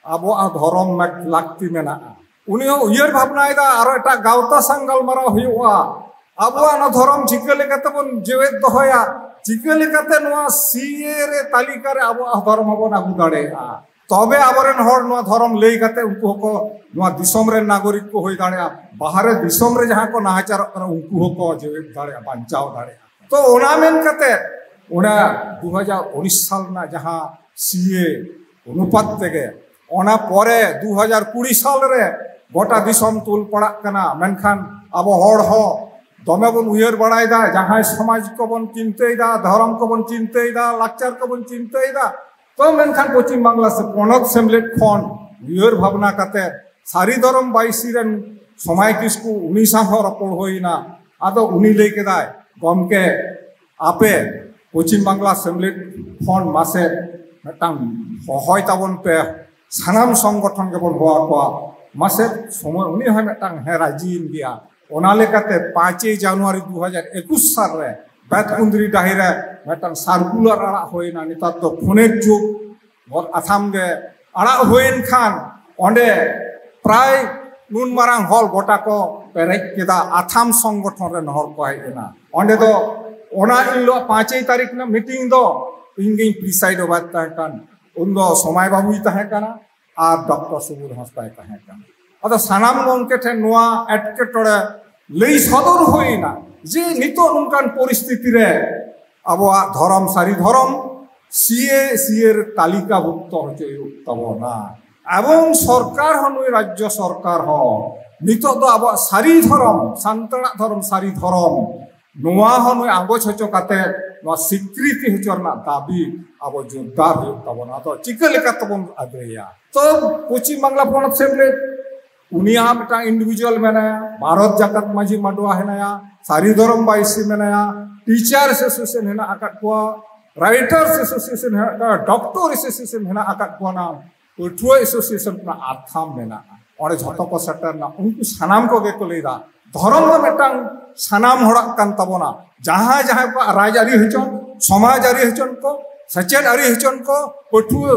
ᱟᱵᱚᱣᱟᱜ ᱫᱷᱚᱨᱚᱢ ᱢᱤᱫ ᱞᱟᱹᱠᱛᱤ ᱢᱮᱱᱟᱜᱼᱟ᱾ ᱩᱱᱤ ᱦᱚᱸ ᱩᱭᱦᱟᱹᱨ ᱵᱷᱟᱵᱽᱱᱟᱭᱮᱫᱟ, ᱟᱨᱚ ᱮᱴᱟᱜ ᱜᱟᱶᱛᱟ ᱥᱟᱶ ᱜᱟᱞᱢᱟᱨᱟᱣ ᱦᱩᱭᱩᱜᱼᱟ, ᱟᱵᱚᱣᱟᱜ ᱱᱚᱣᱟ ᱫᱷᱚᱨᱚᱢ ᱪᱤᱠᱟᱹ ᱞᱮᱠᱟᱛᱮᱵᱚᱱ ᱡᱮᱣᱮᱫ ᱫᱚᱦᱚᱭᱟ, ᱪᱤᱠᱟᱹ ᱞᱮᱠᱟᱛᱮ ᱱᱚᱣᱟ ᱥᱤ ᱮ ᱨᱮ ᱛᱟᱹᱞᱤᱠᱟ ᱨᱮ ᱟᱵᱚᱣᱟᱜ ᱫᱷᱚᱨᱚᱢ ᱦᱚᱸᱵᱚᱱ ᱟᱹᱜᱩ ᱫᱟᱲᱮᱭᱟᱜᱼᱟ᱾ ᱛᱚᱵᱮ ᱟᱵᱚᱨᱮᱱ ᱦᱚᱲ ᱱᱚᱣᱟ ᱫᱷᱚᱨᱚᱢ ᱞᱟᱹᱭ ᱠᱟᱛᱮ ᱩᱱᱠᱩ ᱦᱚᱸᱠᱚ ᱱᱚᱣᱟ ᱫᱤᱥᱚᱢ ᱨᱮᱱ ᱱᱟᱜᱚᱨᱤᱠ ᱠᱚ ᱦᱩᱭ ᱫᱟᱲᱮᱭᱟᱜᱼᱟ, ᱵᱟᱦᱨᱮ ᱫᱤᱥᱚᱢ ᱨᱮ ᱡᱟᱦᱟᱸ ᱠᱚ ᱱᱟᱦᱟᱪᱟᱨᱚᱜ ᱠᱟᱱᱟ ᱩᱱᱠᱩ ᱦᱚᱸᱠᱚ ᱡᱮᱣᱮᱫ ᱫᱟᱲᱮᱭᱟᱜᱼᱟ, ᱵᱟᱧᱪᱟᱣ ᱫᱟᱲᱮᱭᱟᱜᱼᱟ᱾ ᱛᱚ ᱚᱱᱟ ᱢᱮᱱ ᱠᱟᱛᱮ ᱚᱱᱟ ᱫᱩ ᱦᱟᱡᱟᱨ ᱩᱱᱤᱥ ᱥᱟᱞ ᱨᱮᱱᱟᱜ ᱡᱟᱦᱟᱸ ᱥᱤ ᱮ ᱚᱱᱩᱯᱟᱛ ᱛᱮᱜᱮ ᱚᱱᱟ ᱯᱚᱨᱮ ᱫᱩ ᱦᱟᱡᱟᱨ ᱠᱩᱲᱤ ᱥᱟᱞ ᱨᱮ ᱜᱚᱴᱟ ᱫᱤᱥᱚᱢ ᱛᱩᱞ ᱯᱟᱲᱟᱜ ᱠᱟᱱᱟ᱾ ᱢᱮᱱᱠᱷᱟᱱ ᱟᱵᱚ ᱦᱚᱲ ᱦᱚᱸ ᱫᱚᱢᱮ ᱵᱚᱱ ᱩᱭᱦᱟᱹᱨ ᱵᱟᱲᱟᱭᱮᱫᱟ, ᱡᱟᱦᱟᱸᱭ ᱥᱚᱢᱟᱡᱽ ᱠᱚᱵᱚᱱ ᱪᱤᱱᱛᱟᱹᱭᱮᱫᱟ, ᱫᱷᱚᱨᱚᱢ ᱠᱚᱵᱚᱱ ᱪᱤᱱᱛᱟᱹᱭᱮᱫᱟ, ᱞᱟᱠᱪᱟᱨ ᱠᱚᱵᱚᱱ ᱪᱤᱱᱛᱟᱹᱭᱮᱫᱟ᱾ ᱛᱚ ᱢᱮᱱᱠᱷᱟᱱ ᱯᱚᱪᱷᱤᱢ ᱵᱟᱝᱞᱟ ᱥᱮ ᱯᱚᱱᱚᱛ ᱥᱮᱢᱞᱮᱫ ᱠᱷᱚᱱ ᱩᱭᱦᱟᱹᱨ ᱵᱷᱟᱵᱽᱱᱟ ᱠᱟᱛᱮ ᱥᱟᱹᱨᱤ ᱫᱷᱚᱨᱚᱢ ᱵᱟᱭᱥᱤ ᱨᱮᱱ ᱥᱚᱢᱟᱭ ᱠᱤᱥᱠᱩ, ᱩᱱᱤ ᱥᱟᱶ ᱦᱚᱸ ᱨᱚᱯᱚᱲ ᱦᱩᱭᱮᱱᱟ᱾ ᱟᱫᱚ ᱩᱱᱤ ᱞᱟᱹᱭ ᱠᱮᱫᱟᱭ, ᱜᱚᱢᱠᱮ, ᱟᱯᱮ ᱯᱚᱪᱷᱤᱢ ᱵᱟᱝᱞᱟ ᱥᱮᱢᱞᱮᱫ ᱠᱷᱚᱱ ᱢᱟᱥᱮ ᱢᱤᱫᱴᱟᱝ ᱦᱚᱦᱚᱭ ᱛᱟᱵᱚᱱ ᱯᱮ, ᱥᱟᱱᱟᱢ ᱥᱚᱝᱜᱚᱴᱷᱚᱱ ᱜᱮᱵᱚᱱ ᱦᱚᱦᱚ ᱟᱠᱚᱣᱟ᱾ ᱢᱟᱥᱮ ᱥᱚᱢᱚᱭ, ᱩᱱᱤ ᱦᱚᱸ ᱢᱤᱫᱴᱟᱝ ᱦᱮᱸ ᱨᱟᱹᱡᱤᱭᱮᱱ ᱜᱮᱭᱟ᱾ ᱚᱱᱟ ᱞᱮᱠᱟᱛᱮ ᱯᱟᱸᱪᱮᱭ ᱡᱟᱱᱩᱣᱟᱨᱤ ᱫᱩ ᱦᱟᱡᱟᱨ ᱮᱠᱩᱥ ᱥᱟᱞ ᱨᱮ ᱵᱮᱛᱠᱩᱸᱫᱽᱨᱤ ᱰᱟᱹᱦᱤ ᱨᱮ ᱢᱤᱫᱴᱟᱝ ᱥᱟᱨᱠᱩᱞᱟᱨ ᱟᱲᱟᱜ ᱦᱩᱭᱮᱱᱟ᱾ ᱱᱮᱛᱟᱨ ᱫᱚ ᱯᱷᱳᱱᱮᱨ ᱡᱩᱜᱽ, ᱜᱚᱴ ᱟᱛᱷᱟᱢ ᱜᱮ ᱟᱲᱟᱜ ᱦᱩᱭᱮᱱ ᱠᱷᱟᱱ ᱚᱸᱰᱮ ᱯᱨᱟᱭ ᱱᱩᱱ ᱢᱟᱨᱟᱝ ᱦᱚᱞ ᱜᱚᱴᱟ ᱠᱚ ᱯᱮᱨᱮᱡ ᱠᱮᱫᱟ᱾ ᱟᱛᱷᱟᱢ ᱥᱚᱝᱜᱚᱴᱷᱚᱱ ᱨᱮᱱ ᱦᱚᱲ ᱠᱚ ᱦᱮᱡ ᱮᱱᱟ᱾ ᱚᱸᱰᱮ ᱫᱚ ᱚᱱᱟ ᱤᱧ ᱦᱤᱞᱳᱜ ᱯᱟᱸᱪᱮᱭ ᱛᱟᱹᱨᱤᱠᱷ ᱨᱮᱱᱟᱜ ᱢᱤᱴᱤᱝ ᱫᱚ ᱤᱧ ᱜᱤᱧ ᱯᱨᱤᱥᱟᱭᱤᱰ ᱚᱵᱷᱟᱨ ᱛᱟᱦᱮᱸ ᱠᱟᱱ᱾ ᱩᱱᱫᱚ ᱥᱚᱢᱟᱭ ᱵᱟᱹᱵᱩᱭ ᱛᱟᱦᱮᱸ ᱠᱟᱱᱟ ᱟᱨ ᱰᱚᱠᱴᱚᱨ ᱥᱩᱵᱳᱫᱷ ᱦᱟᱸᱥᱫᱟᱭ ᱛᱟᱦᱮᱸ ᱠᱟᱱᱟ᱾ ᱟᱫᱚ ᱥᱟᱱᱟᱢ ᱜᱚᱢᱠᱮ ᱴᱷᱮᱱ ᱱᱚᱣᱟ ᱮᱴᱠᱮᱴᱚᱬᱮ ᱞᱟᱹᱭ ᱥᱚᱫᱚᱨ ᱦᱩᱭᱮᱱᱟ ᱡᱮ ᱱᱤᱛᱚᱜ ᱱᱚᱝᱠᱟᱱ ᱯᱚᱨᱤᱥᱛᱷᱤᱛᱤ ᱨᱮ ᱟᱵᱚᱣᱟᱜ ᱫᱷᱚᱨᱚᱢ, ᱥᱟᱹᱨᱤ ᱫᱷᱚᱨᱚᱢ ᱥᱤ ᱮ, ᱥᱤ ᱮ ᱨᱮ ᱛᱟᱹᱞᱤᱠᱟᱵᱷᱩᱠᱛᱚ ᱦᱚᱪᱚ ᱦᱩᱭᱩᱜ ᱛᱟᱵᱚᱱᱟ᱾ ᱮᱵᱚᱝ ᱥᱚᱨᱠᱟᱨ ᱦᱚᱸ, ᱱᱩᱭ ᱨᱟᱡᱽᱡᱚ ᱥᱚᱨᱠᱟᱨ ᱦᱚᱸ ᱱᱤᱛᱚᱜ ᱫᱚ ᱟᱵᱚᱣᱟᱜ ᱥᱟᱹᱨᱤ ᱫᱷᱚᱨᱚᱢ, ᱥᱟᱱᱛᱟᱲᱟᱜ ᱫᱷᱚᱨᱚᱢ, ᱥᱟᱹᱨᱤ ᱫᱷᱚᱨᱚᱢ, ᱱᱚᱣᱟ ᱦᱚᱸ ᱱᱩᱭ ᱟᱸᱜᱚᱪ ᱦᱚᱪᱚ ᱠᱟᱛᱮ ᱱᱚᱣᱟ ᱥᱤᱠᱨᱤᱛᱤ ᱦᱚᱪᱚ ᱨᱮᱱᱟᱜ ᱫᱟᱹᱵᱤ ᱟᱵᱚ ᱡᱳᱨᱫᱟᱨ ᱦᱩᱭᱩᱜ ᱛᱟᱵᱚᱱᱟ᱾ ᱟᱫᱚ ᱪᱤᱠᱟᱹ ᱞᱮᱠᱟ ᱛᱮᱵᱚᱱ ᱟᱹᱫᱟᱹᱭᱟ? ᱛᱚ ᱯᱚᱪᱷᱤᱢ ᱵᱟᱝᱞᱟ ᱯᱚᱱᱚᱛ ᱥᱮᱢᱞᱮᱫ ᱩᱱᱤᱭᱟᱜ ᱢᱤᱫᱴᱟᱝ ᱤᱱᱰᱤᱵᱷᱤᱡᱩᱣᱟᱞ ᱢᱮᱱᱟᱭᱟ, ᱵᱷᱟᱨᱚᱛ ᱡᱟᱠᱟᱛ ᱢᱟᱹᱡᱷᱤ ᱢᱟᱰᱣᱟ ᱦᱮᱱᱟᱭᱟ, ᱥᱟᱹᱨᱤ ᱫᱷᱚᱨᱚᱢ ᱵᱟᱭᱥᱤ ᱢᱮᱱᱟᱭᱟ, ᱴᱤᱪᱟᱨᱥ ᱮᱥᱳᱥᱤᱭᱮᱥᱚᱱ ᱦᱮᱱᱟᱜ ᱟᱠᱟᱫ ᱠᱚᱣᱟ, ᱨᱟᱭᱴᱟᱨᱥ ᱮᱥᱳᱥᱤᱭᱮᱥᱚᱱ ᱦᱮᱱᱟᱜ ᱟᱠᱟᱫ, ᱰᱚᱠᱴᱚᱨ ᱮᱥᱳᱥᱤᱭᱮᱥᱚᱱ ᱦᱮᱱᱟᱜ ᱟᱠᱟᱫ ᱠᱚᱣᱟ, ᱯᱟᱹᱴᱷᱩᱣᱟᱹ ᱮᱥᱳᱥᱤᱭᱮᱥᱚᱱ ᱨᱮᱱᱟᱜ ᱟᱛᱷᱟᱢ ᱢᱮᱱᱟᱜᱼᱟ᱾ ᱚᱸᱰᱮ ᱡᱷᱚᱛᱚ ᱠᱚ ᱥᱮᱴᱮᱨ ᱮᱱᱟ᱾ ᱩᱱᱠᱩ ᱥᱟᱱᱟᱢ ᱠᱚᱜᱮ ᱠᱚ ᱞᱟᱹᱭᱫᱟ, ᱫᱷᱚᱨᱚᱢ ᱫᱚ ᱢᱤᱫᱴᱟᱝ ᱥᱟᱱᱟᱢ ᱦᱚᱲᱟᱜ ᱠᱟᱱ ᱛᱟᱵᱚᱱᱟ᱾ ᱡᱟᱦᱟᱸᱭ ᱡᱟᱦᱟᱸᱭ ᱠᱚᱣᱟᱜ ᱨᱟᱡᱽ ᱟᱹᱨᱤ ᱦᱚᱪᱚᱱ, ᱥᱚᱢᱟᱡᱽ ᱟᱹᱨᱤ ᱦᱚᱪᱚᱱ ᱠᱚ, ᱥᱮᱪᱮᱫ ᱟᱹᱨᱤ ᱦᱚᱪᱚᱱ ᱠᱚ, ᱯᱟᱹᱴᱷᱩᱣᱟᱹ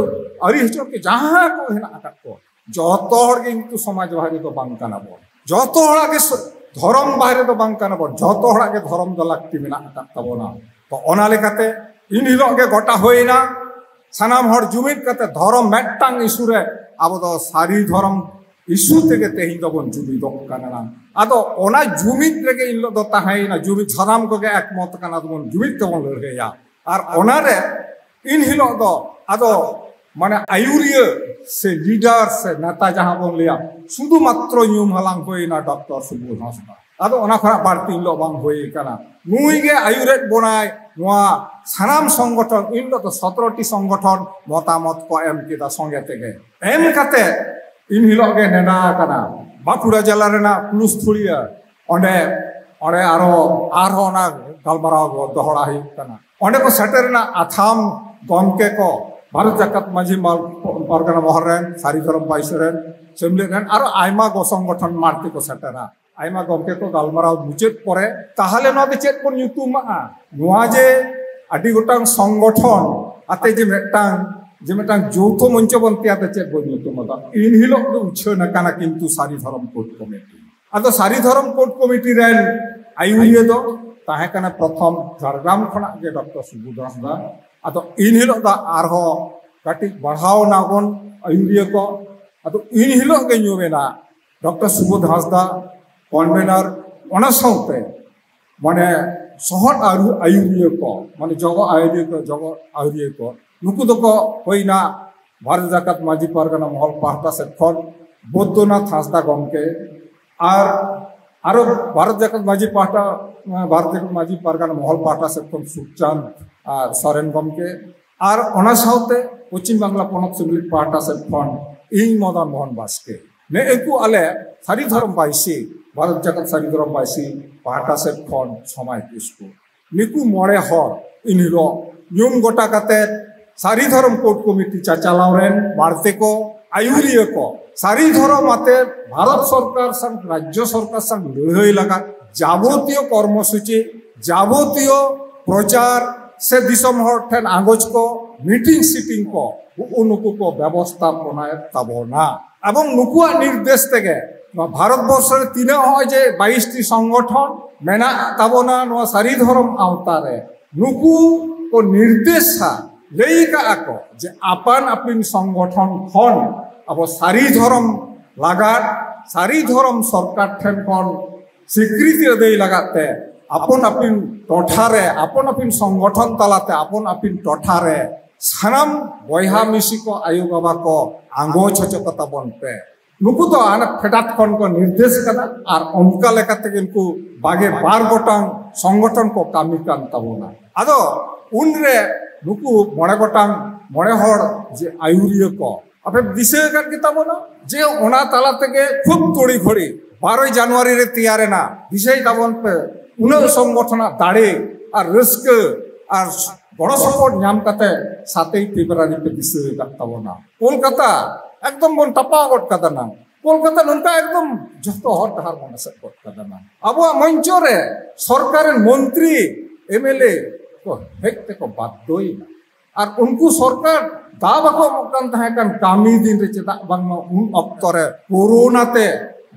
ᱟᱹᱨᱤ ᱦᱚᱪᱚᱱ ᱠᱚ, ᱡᱟᱦᱟᱸ ᱠᱚ ᱦᱮᱱᱟᱜ ᱟᱠᱟᱫ ᱠᱚ, ᱡᱚᱛᱚ ᱦᱚᱲ ᱜᱮ ᱠᱤᱱᱛᱩ ᱥᱚᱢᱟᱡᱽ ᱵᱟᱦᱨᱮ ᱫᱚ ᱵᱟᱝ ᱠᱟᱱᱟ ᱵᱚᱱ᱾ ᱡᱚᱛᱚ ᱦᱚᱲᱟᱜ ᱜᱮ ᱥᱚ-, ᱫᱷᱚᱨᱚᱢ ᱵᱟᱦᱨᱮ ᱫᱚ ᱵᱟᱝ ᱠᱟᱱᱟ ᱵᱚᱱ᱾ ᱡᱚᱛᱚ ᱦᱚᱲᱟᱜ ᱜᱮ ᱫᱷᱚᱨᱚᱢ ᱫᱚ ᱞᱟᱹᱠᱛᱤ ᱢᱮᱱᱟᱜ ᱟᱠᱟᱫ ᱛᱟᱵᱚᱱᱟ᱾ ᱛᱚ ᱚᱱᱟ ᱞᱮᱠᱟᱛᱮ ᱤᱱ ᱦᱤᱞᱳᱜ ᱜᱮ ᱜᱚᱴᱟ ᱦᱩᱭᱱᱟ, ᱥᱟᱱᱟᱢ ᱦᱚᱲ ᱡᱩᱢᱤᱫ ᱠᱟᱛᱮ ᱫᱷᱚᱨᱚᱢ ᱢᱤᱫᱴᱟᱝ ᱤᱥᱩ ᱨᱮ ᱟᱵᱚ ᱫᱚ ᱥᱟᱹᱨᱤ ᱫᱷᱚᱨᱚᱢ ᱤᱥᱩ ᱛᱮᱜᱮ ᱛᱮᱦᱮᱧ ᱫᱚᱵᱚᱱ ᱡᱩᱢᱤᱫᱚᱜ ᱠᱟᱱᱟ᱾ ᱟᱫᱚ ᱚᱱᱟ ᱡᱩᱢᱤᱫ ᱨᱮᱜᱮ ᱤᱱ ᱦᱤᱞᱳᱜ ᱫᱚ ᱛᱟᱦᱮᱸᱭᱮᱱᱟ, ᱡᱩᱢᱤᱫ ᱥᱟᱱᱟᱢ ᱠᱚᱜᱮ ᱮᱠᱢᱚᱛ ᱠᱟᱱᱟ, ᱵᱚᱱ ᱡᱩᱢᱤᱫ ᱛᱮᱵᱚᱱ ᱞᱟᱹᱲᱦᱟᱹᱭᱟ᱾ ᱟᱨ ᱚᱱᱟᱨᱮ ᱤᱱ ᱦᱤᱞᱳᱜ ᱫᱚ ᱟᱫᱚ ᱢᱟᱱᱮ ᱟᱭᱩᱨᱤᱭᱟᱹ ᱥᱮ ᱞᱤᱰᱟᱨ ᱥᱮ ᱱᱮᱛᱟ ᱡᱟᱦᱟᱸ ᱵᱚᱱ ᱞᱟᱹᱭᱟ, ᱥᱩᱫᱷᱩ ᱢᱟᱛᱨᱚ ᱧᱩᱢ ᱦᱟᱞᱟᱝ ᱦᱩᱭᱱᱟ ᱰᱚᱠᱴᱚᱨ ᱥᱩᱵᱳᱫᱷ ᱦᱟᱸᱥᱫᱟ᱾ ᱟᱫᱚ ᱚᱱᱟ ᱠᱷᱚᱱᱟᱜ ᱵᱟᱹᱲᱛᱤ ᱤᱱ ᱦᱤᱞᱳᱜ ᱵᱟᱝ ᱦᱩᱭ ᱠᱟᱱᱟ᱾ ᱱᱩᱭ ᱜᱮ ᱟᱭᱩᱨᱮᱫ ᱵᱚᱱᱟᱭ ᱱᱚᱣᱟ ᱥᱟᱱᱟᱢ ᱥᱚᱝᱜᱚᱴᱷᱚᱱ᱾ ᱤᱱ ᱦᱤᱞᱳᱜ ᱫᱚ ᱥᱚᱛᱨᱚ ᱴᱤ ᱥᱚᱝᱜᱚᱴᱷᱚᱱ ᱢᱚᱛᱟᱢᱚᱛ ᱠᱚ ᱮᱢ ᱠᱮᱫᱟ ᱥᱚᱸᱜᱮ ᱛᱮᱜᱮ᱾ ᱮᱢ ᱠᱟᱛᱮ ᱤᱱ ᱦᱤᱞᱳᱜ ᱜᱮ ᱱᱮᱰᱟ ᱟᱠᱟᱱᱟ ᱵᱟᱸᱠᱩᱲᱟ ᱡᱮᱞᱟ ᱨᱮᱱᱟᱜ ᱠᱩᱞᱩᱥᱛᱷᱩᱲᱤᱭᱟᱹ, ᱚᱸᱰᱮ, ᱚᱸᱰᱮ ᱟᱨᱚ, ᱟᱨᱦᱚᱸ ᱚᱱᱟ ᱜᱟᱞᱢᱟᱨᱟᱣ ᱫᱚᱦᱲᱟ ᱦᱩᱭᱩᱜ ᱠᱟᱱᱟ᱾ ᱚᱸᱰᱮ ᱠᱚ ᱥᱮᱴᱮᱨ ᱮᱱᱟ ᱟᱛᱷᱟᱢ ᱜᱚᱢᱠᱮ ᱠᱚ, ᱵᱷᱟᱨᱚᱛ ᱡᱟᱠᱟᱛ ᱢᱟᱹᱡᱷᱤ ᱢᱟᱞ-, ᱯᱟᱨᱜᱟᱱᱟ ᱢᱚᱦᱚᱞ ᱨᱮᱱ ᱥᱟᱹᱨᱤ ᱫᱷᱚᱨᱚᱢ ᱵᱟᱭᱥᱤ ᱨᱮᱱ, ᱥᱮᱢᱞᱮᱫ ᱨᱮᱱ ᱟᱨᱚ ᱟᱭᱢᱟ ᱜᱚ ᱥᱚᱝᱜᱚᱴᱷᱚᱱ ᱢᱟᱹᱨᱛᱤ ᱠᱚ ᱥᱮᱴᱮᱨᱟ᱾ ᱟᱭᱢᱟ ᱜᱚᱢᱠᱮ ᱠᱚ ᱜᱟᱞᱢᱟᱨᱟᱣ ᱢᱩᱪᱟᱹᱫ ᱯᱚᱨᱮ, ᱛᱟᱦᱚᱞᱮ ᱱᱚᱣᱟ ᱫᱚ ᱪᱮᱫ ᱵᱚᱱ ᱧᱩᱛᱩᱢᱟᱜᱼᱟ? ᱱᱚᱣᱟ ᱡᱮ ᱟᱹᱰᱤ ᱜᱚᱴᱟᱝ ᱥᱚᱝᱜᱚᱴᱷᱚᱱ ᱟᱛᱮ ᱡᱮ ᱢᱤᱫᱴᱟᱝ, ᱡᱮ ᱢᱤᱫᱴᱟᱝ ᱡᱳᱣᱛᱷᱚ ᱢᱚᱧᱪᱚ ᱵᱚᱱ ᱛᱮᱭᱟᱨ ᱫᱟ, ᱪᱮᱫ ᱵᱚᱱ ᱧᱩᱛᱩᱢ ᱟᱫᱟ? ᱤᱱ ᱦᱤᱞᱳᱜ ᱜᱮ ᱩᱪᱷᱟᱹᱱ ᱟᱠᱟᱱᱟ ᱠᱤᱱᱛᱩ ᱥᱟᱹᱨᱤ ᱫᱷᱚᱨᱚᱢ ᱠᱳᱰ ᱠᱚᱢᱤᱴᱤ᱾ ᱟᱫᱚ ᱥᱟᱹᱨᱤ ᱫᱷᱚᱨᱚᱢ ᱠᱳᱰ ᱠᱚᱢᱤᱴᱤ ᱨᱮᱱ ᱟᱭᱩᱨᱤᱭᱟᱹ ᱫᱚ ᱛᱟᱦᱮᱸ ᱠᱟᱱᱟ ᱯᱨᱚᱛᱷᱚᱢ ᱡᱷᱟᱲᱜᱨᱟᱢ ᱠᱷᱚᱱᱟᱜ ᱜᱮ ᱰᱚᱠᱴᱚᱨ ᱥᱩᱵᱳᱫᱷ ᱦᱟᱸᱥᱫᱟ᱾ ᱟᱫᱚ ᱤᱱ ᱦᱤᱞᱳᱜ ᱫᱚ ᱟᱨᱦᱚᱸ ᱠᱟᱹᱴᱤᱡ ᱵᱟᱲᱦᱟᱣ ᱱᱟᱵᱚᱱ ᱟᱭᱩᱨᱤᱭᱟᱹ ᱠᱚ᱾ ᱟᱫᱚ ᱤᱱ ᱦᱤᱞᱳᱜ ᱜᱮ ᱧᱩᱢ ᱮᱱᱟ ᱰᱚᱠᱴᱚᱨ ᱥᱩᱵᱳᱫᱷ ᱦᱟᱸᱥᱫᱟ, ᱠᱚᱱᱵᱷᱮᱱᱟᱨ, ᱚᱱᱟ ᱥᱟᱶᱛᱮ ᱢᱟᱱᱮ ᱥᱚᱦᱚᱫ ᱟᱹᱨᱩ ᱟᱭᱩᱨᱤᱭᱟᱹ ᱠᱚ, ᱢᱟᱱᱮ ᱡᱚᱜᱚ ᱟᱭᱩᱨᱤᱭᱟᱹ ᱠᱚ, ᱡᱚᱜᱚ ᱟᱭᱩᱨᱤᱭᱟᱹ ᱠᱚ, ᱱᱩᱠᱩ ᱫᱚᱠᱚ ᱦᱩᱭᱱᱟ ᱵᱷᱟᱨᱚᱛ ᱡᱟᱠᱟᱛ ᱢᱟᱹᱡᱷᱤ ᱯᱟᱨᱜᱟᱱᱟ ᱢᱚᱦᱚᱞ ᱯᱟᱦᱴᱟ ᱥᱮᱫ ᱠᱷᱚᱱ ᱵᱳᱫᱽᱫᱚᱱᱟᱛᱷ ᱦᱟᱸᱥᱫᱟ ᱜᱚᱢᱠᱮ, ᱟᱨ ᱟᱨᱚ ᱵᱷᱟᱨᱚᱛ ᱡᱟᱠᱟᱛ ᱢᱟᱹᱡᱷᱤ ᱯᱟᱦᱴᱟ, ᱵᱷᱟᱨᱚᱛ ᱡᱟᱠᱟᱛ ᱢᱟᱹᱡᱷᱤ ᱯᱟᱨᱜᱟᱱᱟ ᱢᱚᱦᱚᱞ ᱯᱟᱦᱴᱟ ᱥᱮᱫ ᱠᱷᱚᱱ ᱥᱩᱠᱪᱟᱸᱫᱽ, ᱟᱨ ᱥᱚᱨᱮᱱ ᱜᱚᱢᱠᱮ, ᱟᱨ ᱚᱱᱟ ᱥᱟᱶᱛᱮ ᱯᱚᱪᱷᱤᱢ ᱵᱟᱝᱞᱟ ᱯᱚᱱᱚᱛ ᱥᱤᱢᱞᱤ ᱯᱟᱦᱴᱟ ᱥᱮᱫ ᱠᱷᱚᱱ ᱤᱧ ᱢᱚᱫᱚᱱ ᱢᱳᱦᱚᱱ ᱵᱟᱥᱠᱮ᱾ ᱱᱮᱜᱼᱮ ᱠᱚ ᱟᱞᱮ ᱥᱟᱹᱨᱤ ᱫᱷᱚᱨᱚᱢ ᱵᱟᱭᱥᱤ, ᱵᱷᱟᱨᱚᱛ ᱡᱟᱠᱟᱛ ᱥᱟᱹᱨᱤ ᱫᱷᱚᱨᱚᱢ ᱵᱟᱭᱥᱤ ᱯᱟᱦᱴᱟ ᱥᱮᱫ ᱠᱷᱚᱱ ᱥᱚᱢᱟᱭ ᱠᱤᱥᱠᱩ᱾ ᱱᱩᱠᱩ ᱢᱚᱬᱮ ᱦᱚᱲ ᱤᱱ ᱦᱤᱞᱳᱜ ᱧᱩᱢ ᱜᱚᱴᱟ ᱠᱟᱛᱮ ᱥᱟᱹᱨᱤ ᱫᱷᱚᱨᱚᱢ ᱠᱳᱰ ᱠᱚᱢᱤᱴᱤ ᱪᱟᱪᱟᱞᱟᱣ ᱨᱮᱱ ᱢᱟᱲᱛᱮ ᱠᱚ, ᱟᱹᱭᱩᱨᱤᱭᱟᱹ ᱠᱚ, ᱥᱟᱹᱨᱤ ᱫᱷᱚᱨᱚᱢ ᱟᱛᱮ ᱵᱷᱟᱨᱚᱛ ᱥᱚᱨᱠᱟᱨ ᱥᱟᱶ, ᱨᱟᱡᱽᱡᱚ ᱥᱚᱨᱠᱟᱨ ᱥᱟᱶ ᱞᱟᱹᱲᱦᱟᱹᱭ ᱞᱟᱜᱟᱫ ᱡᱟᱵᱚᱛᱤᱭᱚ ᱠᱚᱨᱢᱚᱥᱩᱪᱤ, ᱡᱟᱵᱚᱛᱤᱭᱚ ᱯᱨᱚᱪᱟᱨ ᱥᱮ ᱫᱤᱥᱚᱢ ᱦᱚᱲ ᱴᱷᱮᱱ ᱟᱸᱜᱚᱪ ᱠᱚ, ᱢᱤᱴᱤᱝ ᱥᱤᱴᱤᱝ ᱠᱚ, ᱩᱱᱠᱩ ᱠᱚ ᱵᱮᱵᱚᱥᱛᱷᱟᱯᱚᱱᱟᱭᱮᱫ ᱛᱟᱵᱚᱱᱟ᱾ ᱮᱵᱚᱝ ᱱᱩᱠᱩᱣᱟᱜ ᱱᱤᱨᱫᱮᱥ ᱛᱮᱜᱮ ᱱᱚᱣᱟ ᱵᱷᱟᱨᱚᱛ ᱵᱚᱨᱥᱚ ᱨᱮ ᱛᱤᱱᱟᱹᱜ ᱦᱚᱸᱜᱼᱚᱭ ᱡᱮ ᱵᱟᱭᱤᱥ ᱴᱤ ᱥᱚᱝᱜᱚᱴᱷᱚᱱ ᱢᱮᱱᱟᱜ ᱛᱟᱵᱚᱱᱟ ᱱᱚᱣᱟ ᱥᱟᱹᱨᱤ ᱫᱷᱚᱨᱚᱢ ᱟᱣᱛᱟ ᱨᱮ, ᱱᱩᱠᱩ ᱠᱚ ᱱᱤᱨᱫᱮᱥᱟ, ᱞᱟᱹᱭ ᱠᱟᱜᱼᱟ ᱠᱚ ᱡᱮ ᱟᱯᱟᱱ ᱟᱹᱯᱤᱱ ᱥᱚᱝᱜᱚᱴᱷᱚᱱ ᱠᱷᱚᱱ ᱟᱵᱚ ᱥᱟᱹᱨᱤ ᱫᱷᱚᱨᱚᱢ ᱞᱟᱜᱟᱫ, ᱥᱟᱹᱨᱤ ᱫᱷᱚᱨᱚᱢ ᱥᱚᱨᱠᱟᱨ ᱴᱷᱮᱱ ᱠᱷᱚᱱ ᱥᱤᱠᱨᱤᱛᱤ ᱟᱹᱫᱟᱹᱭ ᱞᱟᱜᱟᱫ ᱛᱮ ᱟᱯᱚᱱ ᱟᱹᱯᱤᱱ ᱴᱚᱴᱷᱟ ᱨᱮ, ᱟᱯᱚᱱ ᱟᱹᱯᱤᱱ ᱥᱚᱝᱜᱚᱴᱷᱚᱱ ᱛᱟᱞᱟᱛᱮ ᱟᱯᱚᱱ ᱟᱹᱯᱤᱱ ᱴᱚᱴᱷᱟ ᱨᱮ ᱥᱟᱱᱟᱢ ᱵᱚᱭᱦᱟ ᱢᱤᱥᱤ ᱠᱚ, ᱟᱭᱳ ᱵᱟᱵᱟ ᱠᱚ ᱟᱸᱜᱚᱪ ᱦᱚᱪᱚ ᱠᱚ ᱛᱟᱵᱚᱱ ᱯᱮ᱾ ᱱᱩᱠᱩ ᱫᱚ ᱦᱟᱱᱮ ᱯᱷᱮᱰᱟᱛ ᱠᱷᱚᱱ ᱠᱚ ᱱᱤᱨᱫᱮᱥ ᱠᱟᱫᱟ ᱟᱨ ᱚᱱᱠᱟ ᱞᱮᱠᱟ ᱛᱮᱜᱮ ᱱᱩᱠᱩ ᱵᱟᱜᱮ ᱵᱟᱨ ᱜᱚᱴᱟᱝ ᱥᱚᱝᱜᱚᱴᱷᱚᱱ ᱠᱚ ᱠᱟᱹᱢᱤ ᱠᱟᱱ ᱛᱟᱵᱚᱱᱟ᱾ ᱟᱫᱚ ᱩᱱᱨᱮ ᱱᱩᱠᱩ ᱢᱚᱬᱮ ᱜᱚᱴᱟᱝ, ᱢᱚᱬᱮ ᱦᱚᱲ ᱡᱮ ᱟᱹᱭᱩᱨᱤᱭᱟᱹ ᱠᱚ, ᱟᱯᱮ ᱫᱤᱥᱟᱹ ᱟᱠᱟᱫ ᱜᱮ ᱛᱟᱵᱚᱱᱟ ᱡᱮ ᱚᱱᱟ ᱛᱟᱞᱟ ᱛᱮᱜᱮ ᱠᱷᱩᱵ ᱛᱩᱲᱤ ᱜᱷᱚᱲᱤ ᱵᱟᱨᱚᱭ ᱡᱟᱱᱩᱣᱟᱨᱤ ᱨᱮ ᱛᱮᱭᱟᱨ ᱮᱱᱟ᱾ ᱫᱤᱥᱟᱹᱭ ᱛᱟᱵᱚᱱ ᱯᱮ, ᱩᱱᱟᱹᱜ ᱥᱚᱝᱜᱚᱴᱷᱚᱱᱟᱜ ᱫᱟᱲᱮ ᱟᱨ ᱨᱟᱹᱥᱠᱟᱹ ᱟᱨ ᱜᱚᱲᱚ ᱥᱚᱯᱚᱦᱚᱫ ᱧᱟᱢ ᱠᱟᱛᱮ ᱥᱟᱛᱮᱭ ᱯᱷᱮᱵᱽᱨᱩᱣᱟᱨᱤ ᱯᱮ ᱫᱤᱥᱟᱹ ᱟᱠᱟᱫ ᱛᱟᱵᱚᱱᱟ᱾ ᱠᱳᱞᱠᱟᱛᱟ ᱮᱠᱫᱚᱢ ᱵᱚᱱ ᱴᱟᱯᱟᱣ ᱜᱚᱫ ᱠᱟᱫᱟ ᱱᱟᱝ᱾ ᱠᱳᱞᱠᱟᱛᱟ ᱱᱚᱝᱠᱟ ᱮᱠᱫᱚᱢ ᱡᱷᱚᱛᱚ ᱦᱚᱨ ᱰᱟᱦᱟᱨ ᱵᱚᱱ ᱮᱥᱮᱫ ᱜᱚᱫ ᱠᱟᱫᱟ ᱱᱟᱝ᱾ ᱟᱵᱚᱣᱟᱜ ᱢᱚᱧᱪᱚ ᱨᱮ ᱥᱚᱨᱠᱟᱨ ᱨᱮᱱ ᱢᱚᱱᱛᱨᱤ, ᱮᱢ ᱮᱞ ᱮ ᱠᱚ ᱦᱮᱡ ᱛᱮᱠᱚ ᱵᱟᱫᱽᱫᱷᱚᱭᱮᱱᱟ᱾ ᱟᱨ ᱩᱱᱠᱩ ᱥᱚᱨᱠᱟᱨ ᱫᱟᱣ ᱵᱟᱠᱚ ᱮᱢᱚᱜ ᱠᱟᱱ ᱛᱟᱦᱮᱸ ᱠᱟᱱ ᱠᱟᱹᱢᱤ ᱫᱤᱱ ᱨᱮ, ᱪᱮᱫᱟᱜ ᱵᱟᱝᱢᱟ ᱩᱱ ᱚᱠᱛᱚ ᱨᱮ ᱠᱳᱨᱳᱱᱟ ᱛᱮ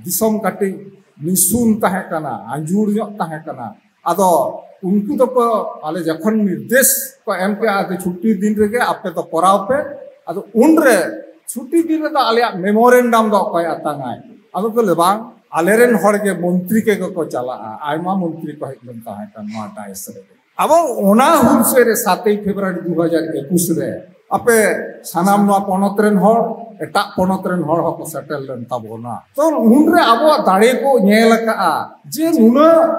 ᱫᱤᱥᱚᱢ ᱠᱟᱹᱴᱤᱡ ᱱᱤᱥᱩᱱ ᱛᱟᱦᱮᱸ ᱠᱟᱱᱟ, ᱟᱸᱡᱩᱲ ᱧᱚᱜ ᱛᱟᱦᱮᱸ ᱠᱟᱱᱟ᱾ ᱟᱫᱚ ᱩᱱᱠᱩ ᱫᱚᱠᱚ, ᱟᱞᱮ ᱡᱚᱠᱷᱚᱱ ᱱᱤᱨᱫᱮᱥ ᱠᱚ ᱮᱢ ᱠᱮᱜᱼᱟ ᱡᱮ ᱪᱷᱩᱴᱤ ᱫᱤᱱ ᱨᱮᱜᱮ ᱟᱯᱮ ᱫᱚ ᱠᱚᱨᱟᱣ ᱯᱮ, ᱟᱫᱚ ᱩᱱᱨᱮ ᱪᱷᱩᱴᱤ ᱫᱤᱱ ᱨᱮᱫᱚ ᱟᱞᱮᱭᱟᱜ ᱢᱮᱢᱳᱨᱮᱱᱰᱟᱢ ᱫᱚ ᱚᱠᱚᱭ ᱟᱛᱟᱝᱟᱭ? ᱟᱫᱚ ᱠᱚ ᱞᱟᱹᱭ, ᱵᱟᱝ, ᱟᱞᱮᱨᱮᱱ ᱦᱚᱲ ᱜᱮ ᱢᱚᱱᱛᱨᱤ ᱠᱚᱜᱮ ᱠᱚ ᱪᱟᱞᱟᱜᱼᱟ᱾ ᱟᱭᱢᱟ ᱢᱚᱱᱛᱨᱤ ᱠᱚ ᱦᱮᱡ ᱞᱮᱱ ᱛᱟᱦᱮᱸ ᱠᱟᱱᱟ ᱱᱚᱣᱟ ᱰᱟᱭᱮᱥ ᱨᱮ᱾ ᱟᱵᱚ ᱚᱱᱟ ᱦᱩᱞᱥᱟᱹᱭ ᱨᱮ ᱥᱟᱛᱮᱭ ᱯᱷᱮᱵᱽᱨᱩᱣᱟᱨᱤ ᱫᱩ ᱦᱟᱡᱟᱨ ᱮᱠᱩᱥ ᱨᱮ ᱟᱯᱮ ᱥᱟᱱᱟᱢ ᱱᱚᱣᱟ ᱯᱚᱱᱚᱛ ᱨᱮᱱ ᱦᱚᱲ, ᱮᱴᱟᱜ ᱯᱚᱱᱚᱛ ᱨᱮᱱ ᱦᱚᱲ ᱦᱚᱸᱠᱚ ᱥᱮᱴᱮᱨ ᱞᱮᱱ ᱛᱟᱵᱚᱱᱟ᱾ ᱛᱚ ᱩᱱᱨᱮ ᱟᱵᱚᱣᱟᱜ ᱫᱟᱲᱮ ᱠᱚ ᱧᱮᱞ ᱟᱠᱟᱜᱼᱟ ᱡᱮ ᱱᱩᱱᱟᱹᱜ,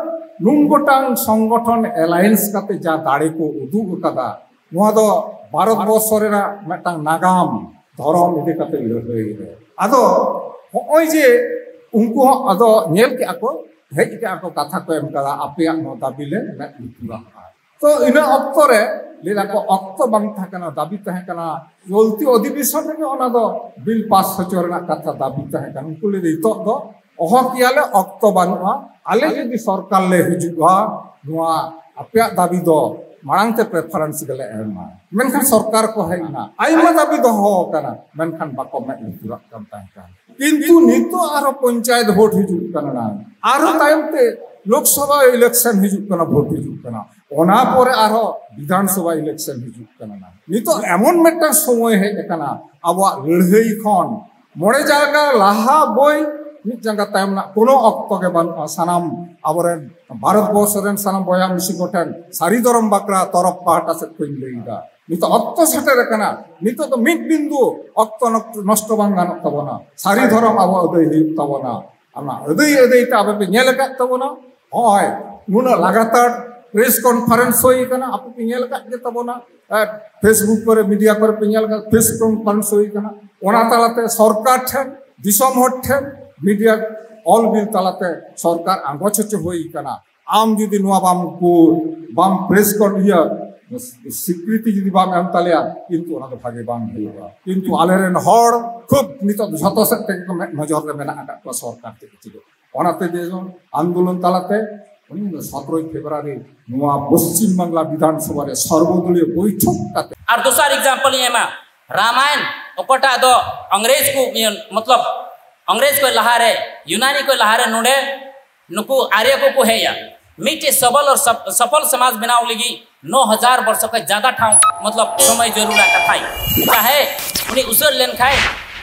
ᱱᱩᱱ ᱜᱚᱴᱟᱝ ᱥᱚᱝᱜᱚᱴᱷᱚᱱ ᱮᱞᱟᱭᱮᱱᱥ ᱠᱟᱛᱮ ᱡᱟ ᱫᱟᱲᱮ ᱠᱚ ᱩᱫᱩᱜ ᱟᱠᱟᱫᱟ, ᱱᱚᱣᱟ ᱫᱚ ᱵᱷᱟᱨᱚᱛ ᱵᱚᱨᱥᱚ ᱨᱮᱱᱟᱜ ᱢᱤᱫᱴᱟᱝ ᱱᱟᱜᱟᱢ ᱫᱷᱚᱨᱚᱢ ᱤᱫᱤ ᱠᱟᱛᱮ ᱞᱟᱹᱲᱦᱟᱹᱭ ᱨᱮ᱾ ᱟᱫᱚ ᱦᱚᱸᱜᱼᱚᱭ ᱡᱮ ᱩᱱᱠᱩ ᱦᱚᱸ ᱟᱫᱚ ᱧᱮᱞ ᱠᱮᱜᱼᱟ ᱠᱚ, ᱦᱮᱡ ᱠᱮᱜᱼᱟ ᱠᱚ, ᱠᱟᱛᱷᱟ ᱠᱚ ᱮᱢ ᱠᱟᱫᱟ, ᱟᱯᱮᱭᱟᱜ ᱱᱚᱣᱟ ᱫᱟᱹᱵᱤ ᱞᱮ ᱢᱮᱫ ᱞᱩᱛᱩᱨᱟᱜᱼᱟ᱾ ᱛᱚ ᱤᱱᱟᱹ ᱚᱠᱛᱚ ᱨᱮ ᱞᱟᱹᱭ ᱫᱟᱠᱚ ᱚᱠᱛᱚ ᱵᱟᱝ ᱛᱟᱦᱮᱸ ᱠᱟᱱᱟ, ᱫᱟᱹᱵᱤ ᱛᱟᱦᱮᱸ ᱠᱟᱱᱟ, ᱪᱚᱞᱛᱤ ᱚᱫᱷᱤᱵᱮᱥᱚᱱ ᱨᱮᱜᱮ ᱚᱱᱟ ᱫᱚ ᱵᱤᱞ ᱯᱟᱥ ᱦᱚᱪᱚ ᱨᱮᱱᱟᱜ ᱠᱟᱛᱷᱟ ᱫᱟᱹᱵᱤ ᱛᱟᱦᱮᱸ ᱠᱟᱱᱟ᱾ ᱩᱱᱠᱩ ᱞᱟᱹᱭ ᱫᱟ ᱱᱤᱛᱚᱜ ᱫᱚ ᱚᱦᱚ ᱠᱮᱭᱟᱞᱮ, ᱚᱠᱛᱚ ᱵᱟᱹᱱᱩᱜᱼᱟ, ᱟᱞᱮ ᱡᱩᱫᱤ ᱥᱚᱨᱠᱟᱨ ᱞᱮ ᱦᱤᱡᱩᱜᱼᱟ, ᱱᱚᱣᱟ ᱟᱯᱮᱭᱟᱜ ᱫᱟᱹᱵᱤ ᱫᱚ ᱢᱟᱲᱟᱝ ᱛᱮ ᱯᱨᱮᱯᱷᱟᱨᱮᱱᱥ ᱜᱮᱞᱮ ᱮᱢᱟ᱾ ᱢᱮᱱᱠᱷᱟᱱ ᱥᱚᱨᱠᱟᱨ ᱠᱚ ᱦᱮᱡ ᱮᱱᱟ, ᱟᱭᱢᱟ ᱫᱟᱹᱵᱤ ᱫᱚᱦᱚ ᱟᱠᱟᱱᱟ, ᱢᱮᱱᱠᱷᱟᱱ ᱵᱟᱠᱚ ᱢᱮᱫ ᱞᱩᱛᱩᱨᱟᱜ ᱠᱟᱱ ᱛᱟᱦᱮᱸ ᱠᱟᱱᱟ᱾ ᱠᱤᱱᱛᱩ ᱱᱤᱛᱚᱜ ᱟᱨᱦᱚᱸ ᱯᱚᱧᱪᱟᱭᱮᱛ ᱵᱷᱳᱴ ᱦᱤᱡᱩᱜ ᱠᱟᱱᱟ, ᱟᱨᱦᱚᱸ ᱛᱟᱭᱚᱢ ᱛᱮ ᱞᱳᱠᱥᱚᱵᱷᱟ ᱤᱞᱮᱠᱥᱚᱱ ᱦᱤᱡᱩᱜ ᱠᱟᱱᱟ, ᱵᱷᱳᱴ ᱦᱤᱡᱩᱜ ᱠᱟᱱᱟ, ᱚᱱᱟ ᱯᱚᱨᱮ ᱟᱨᱦᱚᱸ ᱵᱤᱫᱷᱟᱱ ᱥᱚᱵᱷᱟ ᱤᱞᱮᱠᱥᱚᱱ ᱦᱤᱡᱩᱜ ᱠᱟᱱᱟ᱾ ᱱᱤᱛᱚᱜ ᱮᱢᱚᱱ ᱢᱤᱫᱴᱟᱝ ᱥᱚᱢᱚᱭ ᱦᱮᱡ ᱟᱠᱟᱱᱟ, ᱟᱵᱚᱣᱟᱜ ᱞᱟᱹᱲᱦᱟᱹᱭ ᱠᱷᱚᱱ ᱢᱚᱬᱮ ᱡᱟᱸᱜᱟ ᱞᱟᱦᱟ ᱵᱚᱭ ᱢᱤᱫ ᱡᱟᱸᱜᱟ ᱛᱟᱭᱚᱢ ᱨᱮᱱᱟᱜ ᱠᱳᱱᱳ ᱚᱠᱛᱚ ᱜᱮ ᱵᱟᱹᱱᱩᱜᱼᱟ᱾ ᱥᱟᱱᱟᱢ ᱟᱵᱚᱨᱮᱱ ᱵᱷᱟᱨᱚᱛ ᱵᱚᱨᱥᱚ ᱨᱮᱱ ᱥᱟᱱᱟᱢ ᱵᱚᱭᱦᱟ ᱢᱤᱥᱤ ᱠᱚᱴᱷᱮᱱ ᱥᱟᱹᱨᱤ ᱫᱷᱚᱨᱚᱢ ᱵᱟᱠᱷᱨᱟ ᱛᱚᱨᱚᱯ ᱯᱟᱦᱴᱟ ᱥᱮᱫ ᱠᱷᱚᱱ ᱞᱟᱹᱭ ᱮᱫᱟ, ᱱᱤᱛᱚᱜ ᱚᱠᱛᱚ ᱥᱮᱴᱮᱨ ᱟᱠᱟᱱᱟ, ᱱᱤᱛᱚᱜ ᱫᱚ ᱢᱤᱫ ᱵᱤᱱᱫᱩ ᱚᱠᱛᱚ ᱱᱚᱥᱴᱚ ᱵᱟᱝ ᱜᱟᱱᱚᱜ ᱛᱟᱵᱚᱱᱟ᱾ ᱥᱟᱹᱨᱤ ᱫᱷᱚᱨᱚᱢ ᱟᱵᱚ ᱟᱹᱫᱟᱹᱭ ᱦᱩᱭᱩᱜ ᱛᱟᱵᱚᱱᱟ᱾ ᱚᱱᱟ ᱟᱹᱫᱟᱹᱭ ᱟᱹᱫᱟᱹᱭ ᱛᱮ ᱟᱯᱮ ᱯᱮ ᱧᱮᱞ ᱟᱠᱟᱫ ᱛᱟᱵᱚᱱᱟ, ᱦᱚᱸᱜᱼᱚᱭ ᱱᱩᱱᱟᱹᱜ ᱞᱟᱜᱟᱛᱟᱨ ᱯᱨᱮᱥ ᱠᱚᱱᱯᱷᱟᱨᱮᱱᱥ ᱦᱩᱭ ᱟᱠᱟᱱᱟ, ᱟᱯᱮ ᱯᱮ ᱧᱮᱞ ᱟᱠᱟᱫ ᱜᱮ ᱛᱟᱵᱚᱱᱟ᱾ ᱯᱷᱮᱥᱵᱩᱠ ᱠᱚᱨᱮ, ᱢᱤᱰᱤᱭᱟ ᱠᱚᱨᱮ ᱯᱮ ᱧᱮᱞ ᱟᱠᱟᱫ, ᱯᱨᱮᱥ ᱠᱚᱱᱯᱷᱟᱨᱮᱱᱥ ᱦᱩᱭ ᱟᱠᱟᱱᱟ᱾ ᱚᱱᱟ ᱛᱟᱞᱟᱛᱮ ᱥᱚᱨᱠᱟᱨ ᱴᱷᱮᱱ, ᱫᱤᱥᱚᱢ ᱦᱚᱲ ᱴᱷᱮᱱ, ᱢᱤᱰᱤᱭᱟ ᱚᱞ ᱵᱤᱞ ᱛᱟᱞᱟᱛᱮ ᱥᱚᱨᱠᱟᱨ ᱟᱸᱜᱚᱪ ᱦᱚᱪᱚ ᱦᱩᱭ ᱟᱠᱟᱱᱟ᱾ ᱟᱢ ᱡᱩᱫᱤ ᱱᱚᱣᱟ ᱵᱟᱢ ᱠᱳ-, ᱵᱟᱢ ᱯᱨᱮᱥ ᱠᱚᱱ-, ᱤᱭᱟᱹ, ᱥᱤᱠᱨᱤᱛᱤ ᱡᱩᱫᱤ ᱵᱟᱢ ᱮᱢ ᱛᱟᱞᱮᱭᱟ, ᱠᱤᱱᱛᱩ ᱚᱱᱟ ᱫᱚ ᱵᱷᱟᱜᱮ ᱵᱟᱝ ᱦᱩᱭᱩᱜᱼᱟ᱾ ᱠᱤᱱᱛᱩ ᱟᱞᱮᱨᱮᱱ ᱦᱚᱲ ᱠᱷᱩᱵ ᱱᱤᱛᱚᱜ ᱡᱷᱚᱛᱚ ᱥᱮᱫ ᱛᱮᱜᱮ ᱠᱚ ᱢᱮᱫ ᱱᱚᱡᱚᱨ ᱨᱮ ᱢᱮᱱᱟᱜ ᱟᱠᱟᱫ ᱠᱚᱣᱟ ᱥᱚᱨᱠᱟᱨ ᱪᱮᱫ ᱪᱤᱠᱟᱹ᱾ ᱚᱱᱟᱛᱮ ᱡᱮ ᱟᱱᱫᱳᱞᱚᱱ ᱛᱟᱞᱟᱛᱮ ᱩᱱᱤ ᱫᱚ ᱥᱚᱛᱨᱚᱭ ᱯᱷᱮᱵᱽᱨᱩᱣᱟᱨᱤ ᱱᱚᱣᱟ ᱯᱚᱥᱪᱤᱢ ᱵᱟᱝᱞᱟ ᱵᱤᱫᱷᱟᱱ ᱥᱚᱵᱷᱟ ᱨᱮ ᱥᱚᱨᱵᱚᱫᱚᱞᱤᱭᱚ ᱵᱳᱭᱴᱷᱚᱠ ᱠᱟᱛᱮ᱾ ᱟᱨ ᱫᱚᱥᱟᱨ ᱮᱠᱡᱟᱢᱯᱚᱞ ᱤᱧ ᱮᱢᱟ, ᱨᱟᱢᱟᱭᱚᱱ ᱚᱠᱟᱴᱟᱜ ᱫᱚ ᱤᱝᱨᱮᱡᱽ ᱠᱚ, ᱤᱭᱟᱹ, ᱢᱚᱛᱞᱚᱵ ᱤᱝᱨᱮᱡᱽ ᱠᱚ ᱞᱟᱦᱟᱨᱮ, ᱭᱩᱱᱟᱱᱤ ᱠᱚ ᱞᱟᱦᱟᱨᱮ ᱱᱚᱰᱮ ᱱᱩᱠᱩ ᱟᱨᱭᱚ ᱠᱚᱠᱚ ᱦᱮᱡ ᱟ᱾ ᱢᱤᱫᱴᱮᱡ ᱥᱚᱵᱚᱞ ᱟᱨ ᱥᱚᱯ-, ᱥᱚᱯᱷᱚᱞ ᱥᱚᱢᱟᱡᱽ ᱵᱮᱱᱟᱣ ᱞᱟᱹᱜᱤᱫ ᱱᱚ ᱦᱟᱡᱟᱨ ᱵᱚᱨᱥᱚ ᱠᱷᱚᱱ ᱡᱟᱫᱟ ᱴᱷᱟᱶ, ᱢᱚᱛᱞᱚᱵ ᱥᱚᱢᱚᱭ ᱡᱟᱹᱨᱩᱲᱟ ᱠᱟᱛᱷᱟᱭ᱾ ᱪᱟᱦᱮ ᱩᱱᱤ ᱩᱥᱟᱹᱨ ᱞᱮᱱᱠᱷᱟᱱ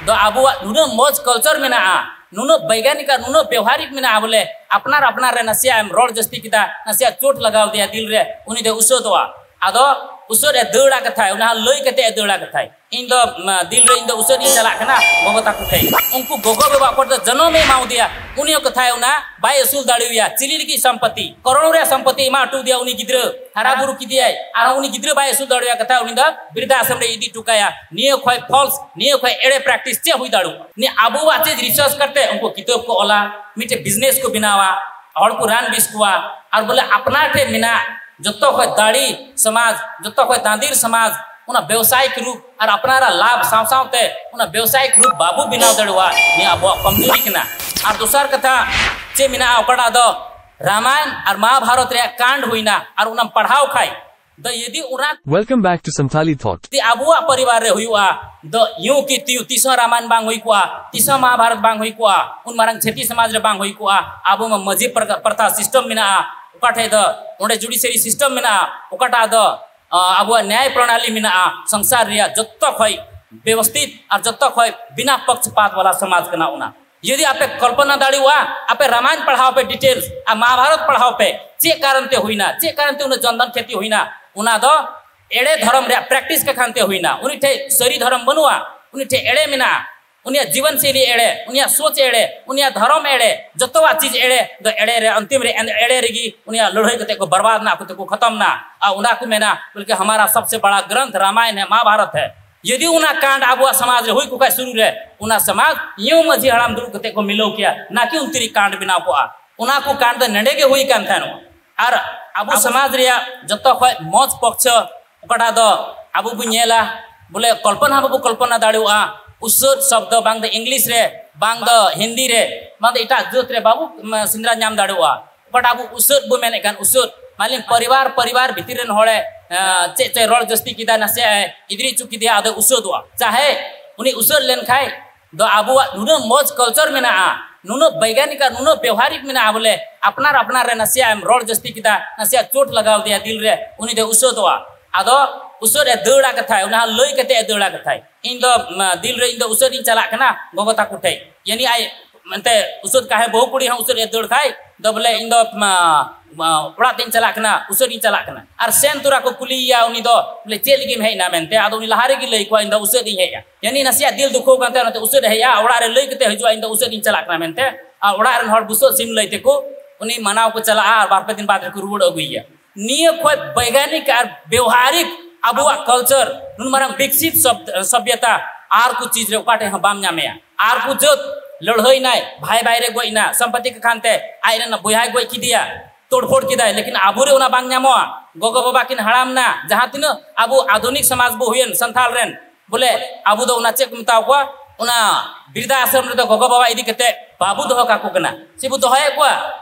ᱫᱚ ᱟᱵᱚᱣᱟᱜ ᱱᱩᱱᱟᱹᱜ ᱢᱚᱡᱽ ᱠᱟᱞᱪᱟᱨ ᱢᱮᱱᱟᱜᱼᱟ, ᱱᱩᱱᱟᱹᱜ ᱵᱳᱭᱜᱟᱱᱤᱠ ᱟᱨ ᱱᱩᱱᱟᱹᱜ ᱵᱮᱣᱦᱟᱨᱤᱠ ᱢᱮᱱᱟᱜᱼᱟ, ᱵᱚᱞᱮ ᱟᱯᱱᱟᱨ ᱟᱯᱱᱟᱨ ᱨᱮ ᱱᱟᱥᱮᱭᱟᱜ ᱮᱢ ᱨᱚᱲ ᱡᱟᱹᱥᱛᱤ ᱠᱮᱫᱟ, ᱱᱟᱥᱮᱭᱟᱜ ᱪᱳᱴ ᱞᱟᱜᱟᱣ ᱫᱮᱭᱟ ᱫᱤᱞ ᱨᱮ, ᱩᱱᱤ ᱫᱚ ᱩᱥᱟᱹᱫᱚᱜᱼᱟ᱾ ᱟᱫᱚ ᱩᱥᱟᱹᱫ ᱮ ᱫᱟᱹᱲᱟ ᱠᱟᱛᱷᱟᱭ, ᱚᱱᱟ ᱦᱚᱸ ᱞᱟᱹᱭ ᱠᱟᱛᱮ ᱮ ᱫᱟᱹᱲᱟ ᱠᱟᱛᱷᱟᱭ᱾ ᱤᱧ ᱫᱚ, ᱢᱟ, ᱫᱤᱞ ᱨᱮ ᱤᱧ ᱫᱚ ᱩᱥᱟᱹᱫ ᱤᱧ ᱪᱟᱞᱟᱜ ᱠᱟᱱᱟ ᱜᱚᱜᱚ ᱛᱟᱠᱚ ᱴᱷᱮᱱ᱾ ᱩᱱᱠᱩ ᱜᱚᱜᱚ ᱵᱟᱵᱟ ᱚᱠᱚᱭ ᱫᱚ ᱡᱚᱱᱚᱢ ᱮ ᱮᱢᱟᱣᱟᱫᱮᱭᱟ, ᱩᱱᱤ ᱦᱚᱸ ᱠᱟᱛᱷᱟᱭ ᱚᱱᱟ ᱵᱟᱭ ᱟᱹᱥᱩᱞ ᱫᱟᱲᱮᱣᱟᱭᱟ᱾ ᱪᱤᱞᱤ ᱞᱟᱹᱜᱤᱫ ᱥᱚᱢᱯᱚᱛᱤ? ᱠᱚᱨᱚᱲ ᱨᱮᱭᱟᱜ ᱥᱚᱢᱯᱚᱛᱤ ᱮᱢᱟ ᱦᱚᱴᱚ ᱟᱫᱮᱭᱟ ᱩᱱᱤ ᱜᱤᱫᱽᱨᱟᱹ, ᱦᱟᱨᱟ ᱵᱩᱨᱩ ᱠᱮᱫᱮᱭᱟᱭ, ᱟᱨᱦᱚᱸ ᱩᱱᱤ ᱜᱤᱫᱽᱨᱟᱹ ᱵᱟᱭ ᱟᱹᱥᱩᱞ ᱫᱟᱲᱮᱣᱟᱭ ᱠᱟᱛᱷᱟ ᱩᱱᱤ ᱫᱚ ᱵᱤᱨᱫᱷᱟ ᱟᱥᱨᱚᱢ ᱨᱮ ᱤᱫᱤ ᱦᱚᱴᱚ ᱠᱟᱭᱟ᱾ ᱱᱤᱭᱟᱹ ᱠᱷᱚᱡ false, ᱱᱤᱭᱟᱹ ᱠᱷᱚᱡ ᱮᱲᱮ practice ᱪᱮᱫ ᱦᱩᱭ ᱫᱟᱲᱮᱭᱟᱜᱼᱟ? ᱱᱤᱭᱟᱹ ᱟᱵᱚᱣᱟᱜ ᱪᱮᱫ research ᱠᱟᱛᱮ ᱩᱱᱠᱩ ᱠᱤᱛᱟᱹᱵ ᱠᱚ ᱚᱞᱟ, ᱢᱤᱫᱴᱮᱡ business ᱠᱚ ᱵᱮᱱᱟᱣᱟ, ᱦᱚᱲ ᱠᱚ ᱨᱟᱱ ᱵᱤᱥ ᱠᱚᱣᱟ, ᱟᱨ ᱵᱚᱞᱮ ᱟᱯᱱᱟᱨ ᱴᱷᱮᱱ ᱢᱮᱱᱟᱜ ᱡᱚᱛᱚ ᱠᱷᱚᱡ ᱫᱟᱲᱮ ᱥᱚᱢᱟᱡᱽ, ᱡᱚᱛᱚ ᱠᱷᱚᱡ ᱫᱟᱸᱫᱤᱨ ᱥᱚᱢᱟᱡᱽ, ᱚᱱᱟ ᱵᱮᱵᱥᱟᱭᱤᱠ ᱨᱩᱯ ᱟᱨ ᱟᱯᱱᱟᱨᱟᱜ ᱞᱟᱵᱷ ᱥᱟᱶ ᱥᱟᱶᱛᱮ ᱚᱱᱟ ᱵᱮᱵᱥᱟᱭᱤᱠ ᱨᱩᱯ ᱵᱟᱵᱚ ᱵᱮᱱᱟᱣ ᱫᱟᱲᱮᱭᱟᱜᱼᱟ, ᱱᱤᱭᱟᱹ ᱟᱵᱚᱣᱟᱜ ᱠᱚᱢᱡᱩᱨᱤ ᱠᱟᱱᱟ᱾ ᱟᱨ ᱫᱚᱥᱟᱨ ᱠᱟᱛᱷᱟ ᱪᱮᱫ ᱢᱮᱱᱟᱜᱼᱟ, ᱚᱠᱟᱴᱟᱜ ᱫᱚ ᱨᱟᱢᱟᱭᱚᱱ ᱟᱨ ᱢᱚᱦᱟᱵᱷᱟᱨᱚᱛ ᱨᱮᱭᱟᱜ ᱠᱟᱱᱰ ᱦᱩᱭᱱᱟ ᱟᱨ ᱚᱱᱟᱢ ᱯᱟᱲᱦᱟᱣ ᱠᱷᱟᱡ ᱫᱚ, ᱡᱩᱫᱤ ᱚᱱᱟ Welcome back to Santali Thought. ᱡᱩᱫᱤ ᱟᱵᱚᱣᱟᱜ ᱯᱚᱨᱤᱵᱟᱨ ᱨᱮ ᱦᱩᱭᱩᱜᱼᱟ, ᱫᱚ ᱭᱩ ᱠᱤ ᱛᱤᱭᱩ ᱛᱤᱥ ᱦᱚᱸ ᱨᱟᱢᱟᱭᱚᱱ ᱵᱟᱝ ᱦᱩᱭ ᱠᱚᱜᱼᱟ, ᱛᱤᱥ ᱦᱚᱸ ᱢᱚᱦᱟᱵᱷᱟᱨᱚᱛ ᱵᱟᱝ ᱦᱩᱭ ᱠᱚᱜᱼᱟ, ᱩᱱ ᱢᱟᱨᱟᱝ ᱪᱷᱟᱹᱛᱤ ᱥᱚᱢᱟᱡᱽ ᱨᱮ ᱵᱟᱝ ᱦᱩᱭ ᱠᱚᱜᱼᱟ᱾ ᱟᱵᱚ ᱢᱟ ᱢᱟᱹᱡᱷᱤ ᱯᱨᱚᱛᱷᱟ ᱥᱤᱥᱴᱮᱢ ᱢᱮᱱᱟᱜᱼᱟ, ᱚᱠᱟ ᱴᱷᱮᱡ ᱫᱚ ᱚᱸᱰᱮ ᱡᱩᱰᱤᱥᱤᱭᱟᱨᱤ ᱥᱤᱥᱴᱮᱢ ᱢᱮᱱᱟᱜᱼᱟ, ᱚᱠᱟᱴᱟᱜ ᱫᱚ ᱟᱵᱚᱣᱟᱜ ᱱᱮᱭᱟᱭ ᱯᱨᱚᱱᱟᱞᱤ ᱢᱮᱱᱟᱜᱼᱟ, ᱥᱚᱝᱥᱟᱨ ᱨᱮᱭᱟᱜ ᱡᱚᱛᱚ ᱠᱷᱚᱡ ᱵᱮᱵᱚᱥᱛᱷᱤᱛ ᱟᱨ ᱡᱚᱛᱚ ᱠᱷᱚᱡ ᱵᱤᱱᱟ ᱯᱚᱠᱥᱯᱟᱛ ᱣᱟᱞᱟ ᱥᱚᱢᱟᱡᱽ ᱠᱟᱱᱟ ᱚᱱᱟ᱾ ᱡᱩᱫᱤ ᱟᱯᱮ ᱠᱚᱞᱯᱚᱱᱟ ᱫᱟᱲᱮᱭᱟᱜᱼᱟ, ᱟᱯᱮ ᱨᱟᱢᱟᱭᱚᱱ ᱯᱟᱲᱦᱟᱣ ᱯᱮ, ᱰᱤᱴᱮᱞᱥ ᱟᱨ ᱢᱚᱦᱟᱵᱷᱟᱨᱚᱛ ᱯᱟᱲᱦᱟᱣ ᱯᱮ, ᱪᱮᱫ ᱠᱟᱨᱚᱱ ᱛᱮ ᱦᱩᱭᱱᱟ, ᱪᱮᱫ ᱠᱟᱨᱚᱱ ᱛᱮ ᱩᱱᱟᱹᱜ ᱡᱚᱱᱫᱷᱚᱱ ᱠᱷᱮᱛᱤ ᱦᱩᱭᱱᱟ, ᱚᱱᱟ ᱫᱚ ᱮᱲᱮ ᱫᱷᱚᱨᱚᱢ ᱨᱮᱭᱟᱜ ᱯᱨᱮᱠᱴᱤᱥ ᱠᱟᱠᱷᱟᱱ ᱛᱮ ᱦᱩᱭᱱᱟ᱾ ᱩᱱᱤ ᱴᱷᱮᱡ ᱥᱟᱹᱨᱤ ᱫᱷᱚᱨᱚᱢ ᱵᱟᱹᱱᱩᱜᱼᱟ, ᱩᱱᱤ ᱴᱷᱮᱡ ᱮᱲᱮ ᱢᱮᱱᱟᱜᱼᱟ, ᱩᱱᱤᱭᱟᱜ ᱡᱤᱵᱚᱱ ᱥᱮᱭᱞᱤ ᱮᱲᱮ, ᱩᱱᱤᱭᱟᱜ ᱥᱳᱪ ᱮᱲᱮ, ᱩᱱᱤᱭᱟᱜ ᱫᱷᱚᱨᱚᱢ ᱮᱲᱮ, ᱡᱚᱛᱚᱣᱟᱜ ᱪᱤᱡᱽ ᱮᱲᱮ, ᱫᱚ ᱮᱲᱮ ᱨᱮ ᱚᱱᱛᱤᱢ ᱨᱮ ᱮᱲᱮ ᱨᱮᱜᱮ ᱩᱱᱤᱭᱟᱜ ᱞᱟᱹᱲᱦᱟᱹᱭ ᱠᱟᱛᱮ ᱠᱚ ᱵᱚᱨᱵᱟᱫ ᱱᱟ, ᱟᱠᱚ ᱛᱮᱠᱚ ᱠᱷᱚᱛᱚᱢ ᱱᱟ᱾ ᱟᱨ ᱚᱱᱟ ᱠᱚ ᱢᱮᱱᱟ ᱵᱚᱞᱠᱮ ᱦᱟᱢᱟᱨᱟ ᱥᱚᱵᱥᱮ ᱵᱟᱲᱟ ᱜᱨᱚᱱᱛᱷ ᱨᱟᱢᱟᱭᱚᱱ ᱦᱮ, ᱢᱚᱦᱟᱵᱷᱟᱨᱚᱛ ᱦᱮ᱾ ᱡᱩᱫᱤ ᱚᱱᱟ ᱠᱟᱱᱰ ᱟᱵᱚᱣᱟᱜ ᱥᱚᱢᱟᱡᱽ ᱨᱮ ᱦᱩᱭ ᱠᱚ ᱠᱷᱟᱡ ᱥᱩᱨᱩ ᱨᱮ, ᱚᱱᱟ ᱥᱚᱢᱟᱡᱽ ᱤᱭᱟᱹ ᱢᱟᱹᱡᱷᱤ ᱦᱟᱲᱟᱢ ᱫᱩᱲᱩᱵ ᱠᱟᱛᱮ ᱠᱚ ᱢᱤᱞᱟᱹᱣ ᱠᱮᱭᱟ, ᱱᱟᱠᱤ ᱩᱱᱛᱤᱨᱤ ᱠᱟᱱᱰ ᱵᱮᱱᱟᱣ ᱠᱚᱜᱼᱟ᱾ ᱚᱱᱟ ᱠᱚ ᱠᱟᱱᱰ ᱫᱚ ᱱᱮᱰᱮ ᱜᱮ ᱦᱩᱭ ᱠᱟᱱ ᱛᱟᱦᱮᱱᱚᱜᱼᱟ᱾ ᱟᱨ ᱟᱵᱚ ᱥᱚᱢᱟᱡᱽ ᱨᱮᱭᱟᱜ ᱡᱚᱛᱚ ᱠᱷᱚᱡ ᱢᱚᱡᱽ ᱯᱚᱠᱷᱚ ᱚᱠᱟᱴᱟᱜ ᱫᱚ ᱟᱵᱚ ᱵᱚᱱ ᱧᱮᱞᱟ, ᱵᱚᱞᱮ ᱠᱚᱞᱯᱚᱱᱟ ᱦᱚᱸ ᱵᱟᱵᱚ ᱠᱚᱞᱯᱚᱱᱟ ᱫᱟᱲᱮᱭᱟᱜᱼᱟ᱾ ᱩᱥᱟᱹᱫ ᱥᱚᱵᱫᱚ ᱵᱟᱝ ᱫᱚ ᱤᱝᱞᱤᱥ ᱨᱮ, ᱵᱟᱝ ᱫᱚ ᱦᱤᱱᱫᱤ ᱨᱮ, ᱵᱟᱝ ᱫᱚ ᱮᱴᱟᱜ ᱡᱟᱹᱛ ᱨᱮ ᱵᱟᱵᱚ, ᱢ, ᱥᱮᱸᱫᱽᱨᱟ ᱧᱟᱢ ᱫᱟᱲᱮᱭᱟᱜᱼᱟ᱾ ᱚᱠᱟᱴᱟᱜ ᱟᱵᱚ ᱩᱥᱟᱹᱫ ᱵᱚ ᱢᱮᱱᱮᱫ ᱠᱟᱱ, ᱩᱥᱟᱹᱫ ᱢᱟᱱᱮ ᱯᱚᱨᱤᱵᱟᱨ, ᱯᱚᱨᱤᱵᱟᱨ ᱵᱷᱤᱛᱤᱨ ᱨᱮᱱ ᱦᱚᱲᱮ, ᱮ, ᱪᱮᱫ ᱪᱚᱭ ᱨᱚᱲ ᱡᱟᱹᱥᱛᱤ ᱠᱮᱫᱟ, ᱱᱟᱥᱮᱭᱟᱜ ᱮ ᱤᱫᱨᱤ ᱦᱚᱪᱚ ᱠᱮᱫᱮᱭᱟ, ᱟᱫᱚ ᱩᱥᱟᱹᱫᱚᱜᱼᱟ᱾ ᱪᱟᱦᱮ ᱩᱱᱤ ᱩᱥᱟᱹᱫ ᱞᱮᱱᱠᱷᱟᱡ ᱫᱚ ᱟᱵᱚᱣᱟᱜ ᱱᱩᱱᱟᱹᱜ ᱢᱚᱡᱽ ᱠᱟᱞᱪᱟᱨ ᱢᱮᱱᱟᱜᱼᱟ, ᱱᱩᱱᱟᱹᱜ ᱵᱳᱭᱜᱟᱱᱤᱠ ᱟᱨ ᱱᱩᱱᱟᱹᱜ ᱵᱮᱣᱦᱟᱨᱤᱠ ᱢᱮᱱᱟᱜᱼᱟ, ᱵᱚᱞᱮ ᱟᱯᱱᱟᱨ ᱟᱯᱱᱟᱨ ᱨᱮ ᱱᱟᱥᱮᱭᱟᱜ ᱮᱢ ᱨᱚᱲ ᱡᱟᱹᱥᱛᱤ ᱠᱮᱫᱟ, ᱱᱟᱥᱮᱭᱟᱜ ᱪᱳᱴ ᱞᱟᱜᱟᱣ ᱫᱮᱭᱟ ᱫᱤᱞ ᱨᱮ, ᱩᱱᱤ ᱫᱚ ᱩᱥᱟᱹᱫᱚᱜᱼᱟ᱾ ᱟᱫᱚ ᱩᱥᱟᱹᱫ ᱮ ᱫᱟᱹᱲᱟ ᱠᱟᱛᱷᱟᱭ, ᱚᱱᱟ ᱦᱚᱸ ᱞᱟᱹᱭ ᱠᱟᱛᱮ ᱮ ᱫᱟᱹᱲᱟ ᱠᱟᱛᱷᱟᱭ, ᱤᱧ ᱫᱚ, ᱢ, ᱫᱤᱞ ᱨᱮ ᱤᱧ ᱫᱚ ᱩᱥᱟᱹᱫ ᱤᱧ ᱪᱟᱞᱟᱜ ᱠᱟᱱᱟ ᱜᱚᱜᱚ ᱛᱟᱠᱚ ᱴᱷᱮᱡ᱾ ᱭᱟᱱᱤ ᱟᱡ ᱢᱮᱱᱛᱮ ᱩᱥᱟᱹᱫ ᱠᱟᱦᱮ ᱵᱟᱹᱦᱩ ᱠᱩᱲᱤ ᱦᱚᱸ ᱩᱥᱟᱹᱫ ᱮ ᱫᱟᱹᱲ ᱠᱷᱟᱡ ᱫᱚ ᱵᱚᱞᱮ ᱤᱧ ᱫᱚ, ᱢ, ᱢ, ᱚᱲᱟᱜ ᱛᱤᱧ ᱪᱟᱞᱟᱜ ᱠᱟᱱᱟ, ᱩᱥᱟᱹᱫ ᱤᱧ ᱪᱟᱞᱟᱜ ᱠᱟᱱᱟ᱾ ᱟᱨ ᱥᱮᱱ ᱛᱚᱨᱟ ᱠᱚ ᱠᱩᱞᱤᱭᱮᱭᱟ ᱩᱱᱤ ᱫᱚ ᱵᱚᱞᱮ ᱪᱮᱫ ᱞᱟᱹᱜᱤᱫ ᱮᱢ ᱦᱮᱡ ᱮᱱᱟ ᱢᱮᱱᱛᱮ, ᱟᱫᱚ ᱩᱱᱤ ᱞᱟᱦᱟ ᱨᱮᱜᱮ ᱞᱟᱹᱭ ᱠᱚᱣᱟ ᱤᱧ ᱫᱚ ᱩᱥᱟᱹᱫ ᱤᱧ ᱦᱮᱡ ᱮᱱᱟ᱾ ᱭᱟᱱᱤ ᱱᱟᱥᱮᱭᱟᱜ ᱫᱤᱞ ᱫᱩᱠᱷᱟᱹᱣ ᱠᱟᱱ ᱛᱟᱭᱟ, ᱚᱱᱟᱛᱮ ᱩᱥᱟᱹᱫ ᱮ ᱦᱮᱡ ᱮᱱᱟ, ᱚᱲᱟᱜ ᱨᱮ ᱞᱟᱹᱭ ᱠᱟᱛᱮ ᱦᱤᱡᱩᱜᱼᱟ ᱤᱧ ᱫᱚ ᱩᱥᱟᱹᱫ ᱤᱧ ᱪᱟᱞᱟᱜ ᱠᱟᱱᱟ ᱢᱮᱱᱛᱮ᱾ ᱟᱨ ᱚᱲᱟᱜ ᱨᱮᱱ ᱦᱚᱲ ᱵᱩᱥᱟᱹᱜ ᱥᱤᱢ ᱞᱟᱹᱭ ᱛᱮᱠᱚ ᱩᱱᱤ ᱢᱟᱱᱟᱣ ᱠᱚ ᱪᱟᱞᱟᱜᱼᱟ ᱟᱨ ᱵᱟᱨ ᱯᱮ ᱫᱤᱱ ᱵᱟᱫ ᱨᱮᱠᱚ ᱨᱩᱣᱟᱹᱲ ᱟᱹᱜᱩᱭᱮᱭᱟ᱾ ᱱᱤᱭᱟᱹ ᱠᱷᱚᱡ ᱵᱳᱭᱜᱟᱱᱤᱠ ᱟᱨ ᱵᱮᱣᱦᱟᱨᱤᱠ ᱟᱵᱚᱣᱟᱜ ᱠᱟᱞᱪᱟᱨ, ᱱᱩᱱ ᱢᱟᱨᱟᱝ ᱵᱤᱠᱥᱤᱛ ᱥᱚᱵ-, ᱥᱚᱵᱽᱭᱚᱛᱟ ᱟᱨ ᱠᱚ ᱪᱤᱡᱽ ᱨᱮ ᱚᱠᱟ ᱴᱷᱮᱡ ᱦᱚᱸ ᱵᱟᱢ ᱧᱟᱢᱮᱭᱟ᱾ ᱟᱨ ᱠᱚ ᱡᱟᱹᱛ ᱞᱟᱹᱲᱦᱟᱹᱭ ᱱᱟᱭ, ᱵᱷᱟᱭ ᱵᱷᱟᱭ ᱨᱮ ᱜᱚᱡ ᱮᱱᱟ, ᱥᱚᱢᱯᱚᱛᱤ ᱠᱚ ᱠᱷᱟᱱ ᱛᱮ ᱟᱡ ᱨᱮᱱ ᱵᱚᱭᱦᱟᱭ ᱜᱚᱡ ᱠᱮᱫᱮᱭᱟ, ᱛᱳᱲᱯᱷᱳᱲ ᱠᱮᱫᱟᱭ, ᱞᱮᱠᱤᱱ ᱟᱵᱚᱨᱮ ᱚᱱᱟ ᱵᱟᱝ ᱧᱟᱢᱚᱜᱼᱟ᱾ ᱜᱚᱜᱚ ᱵᱟᱵᱟ ᱠᱤᱱ ᱦᱟᱲᱟᱢ ᱱᱟ, ᱡᱟᱦᱟᱸ ᱛᱤᱱᱟᱹᱜ ᱟᱵᱚ ᱟᱫᱷᱩᱱᱤᱠ ᱥᱚᱢᱟᱡᱽ ᱵᱚ ᱦᱩᱭᱮᱱ ᱥᱟᱱᱛᱟᱲ ᱨᱮᱱ, ᱵᱚᱞᱮ ᱟᱵᱚ ᱫᱚ ᱚᱱᱟ ᱪᱮᱫ ᱠᱚ ᱢᱮᱛᱟᱣ ᱠᱚᱣᱟ, ᱚᱱᱟ ᱵᱤᱨᱫᱷᱟ ᱟᱥᱨᱚᱢ ᱨᱮᱫᱚ ᱜᱚᱜᱚ ᱵᱟᱵᱟ ᱤᱫᱤ ᱠᱟᱛᱮ ᱵᱟᱵᱚ ᱫᱚᱦᱚ ᱠᱟᱠᱚ ᱠᱟᱱᱟ᱾ ᱥᱮ ᱵᱚ ᱫᱚᱦᱚᱭᱮᱫ ᱠᱚᱣᱟ?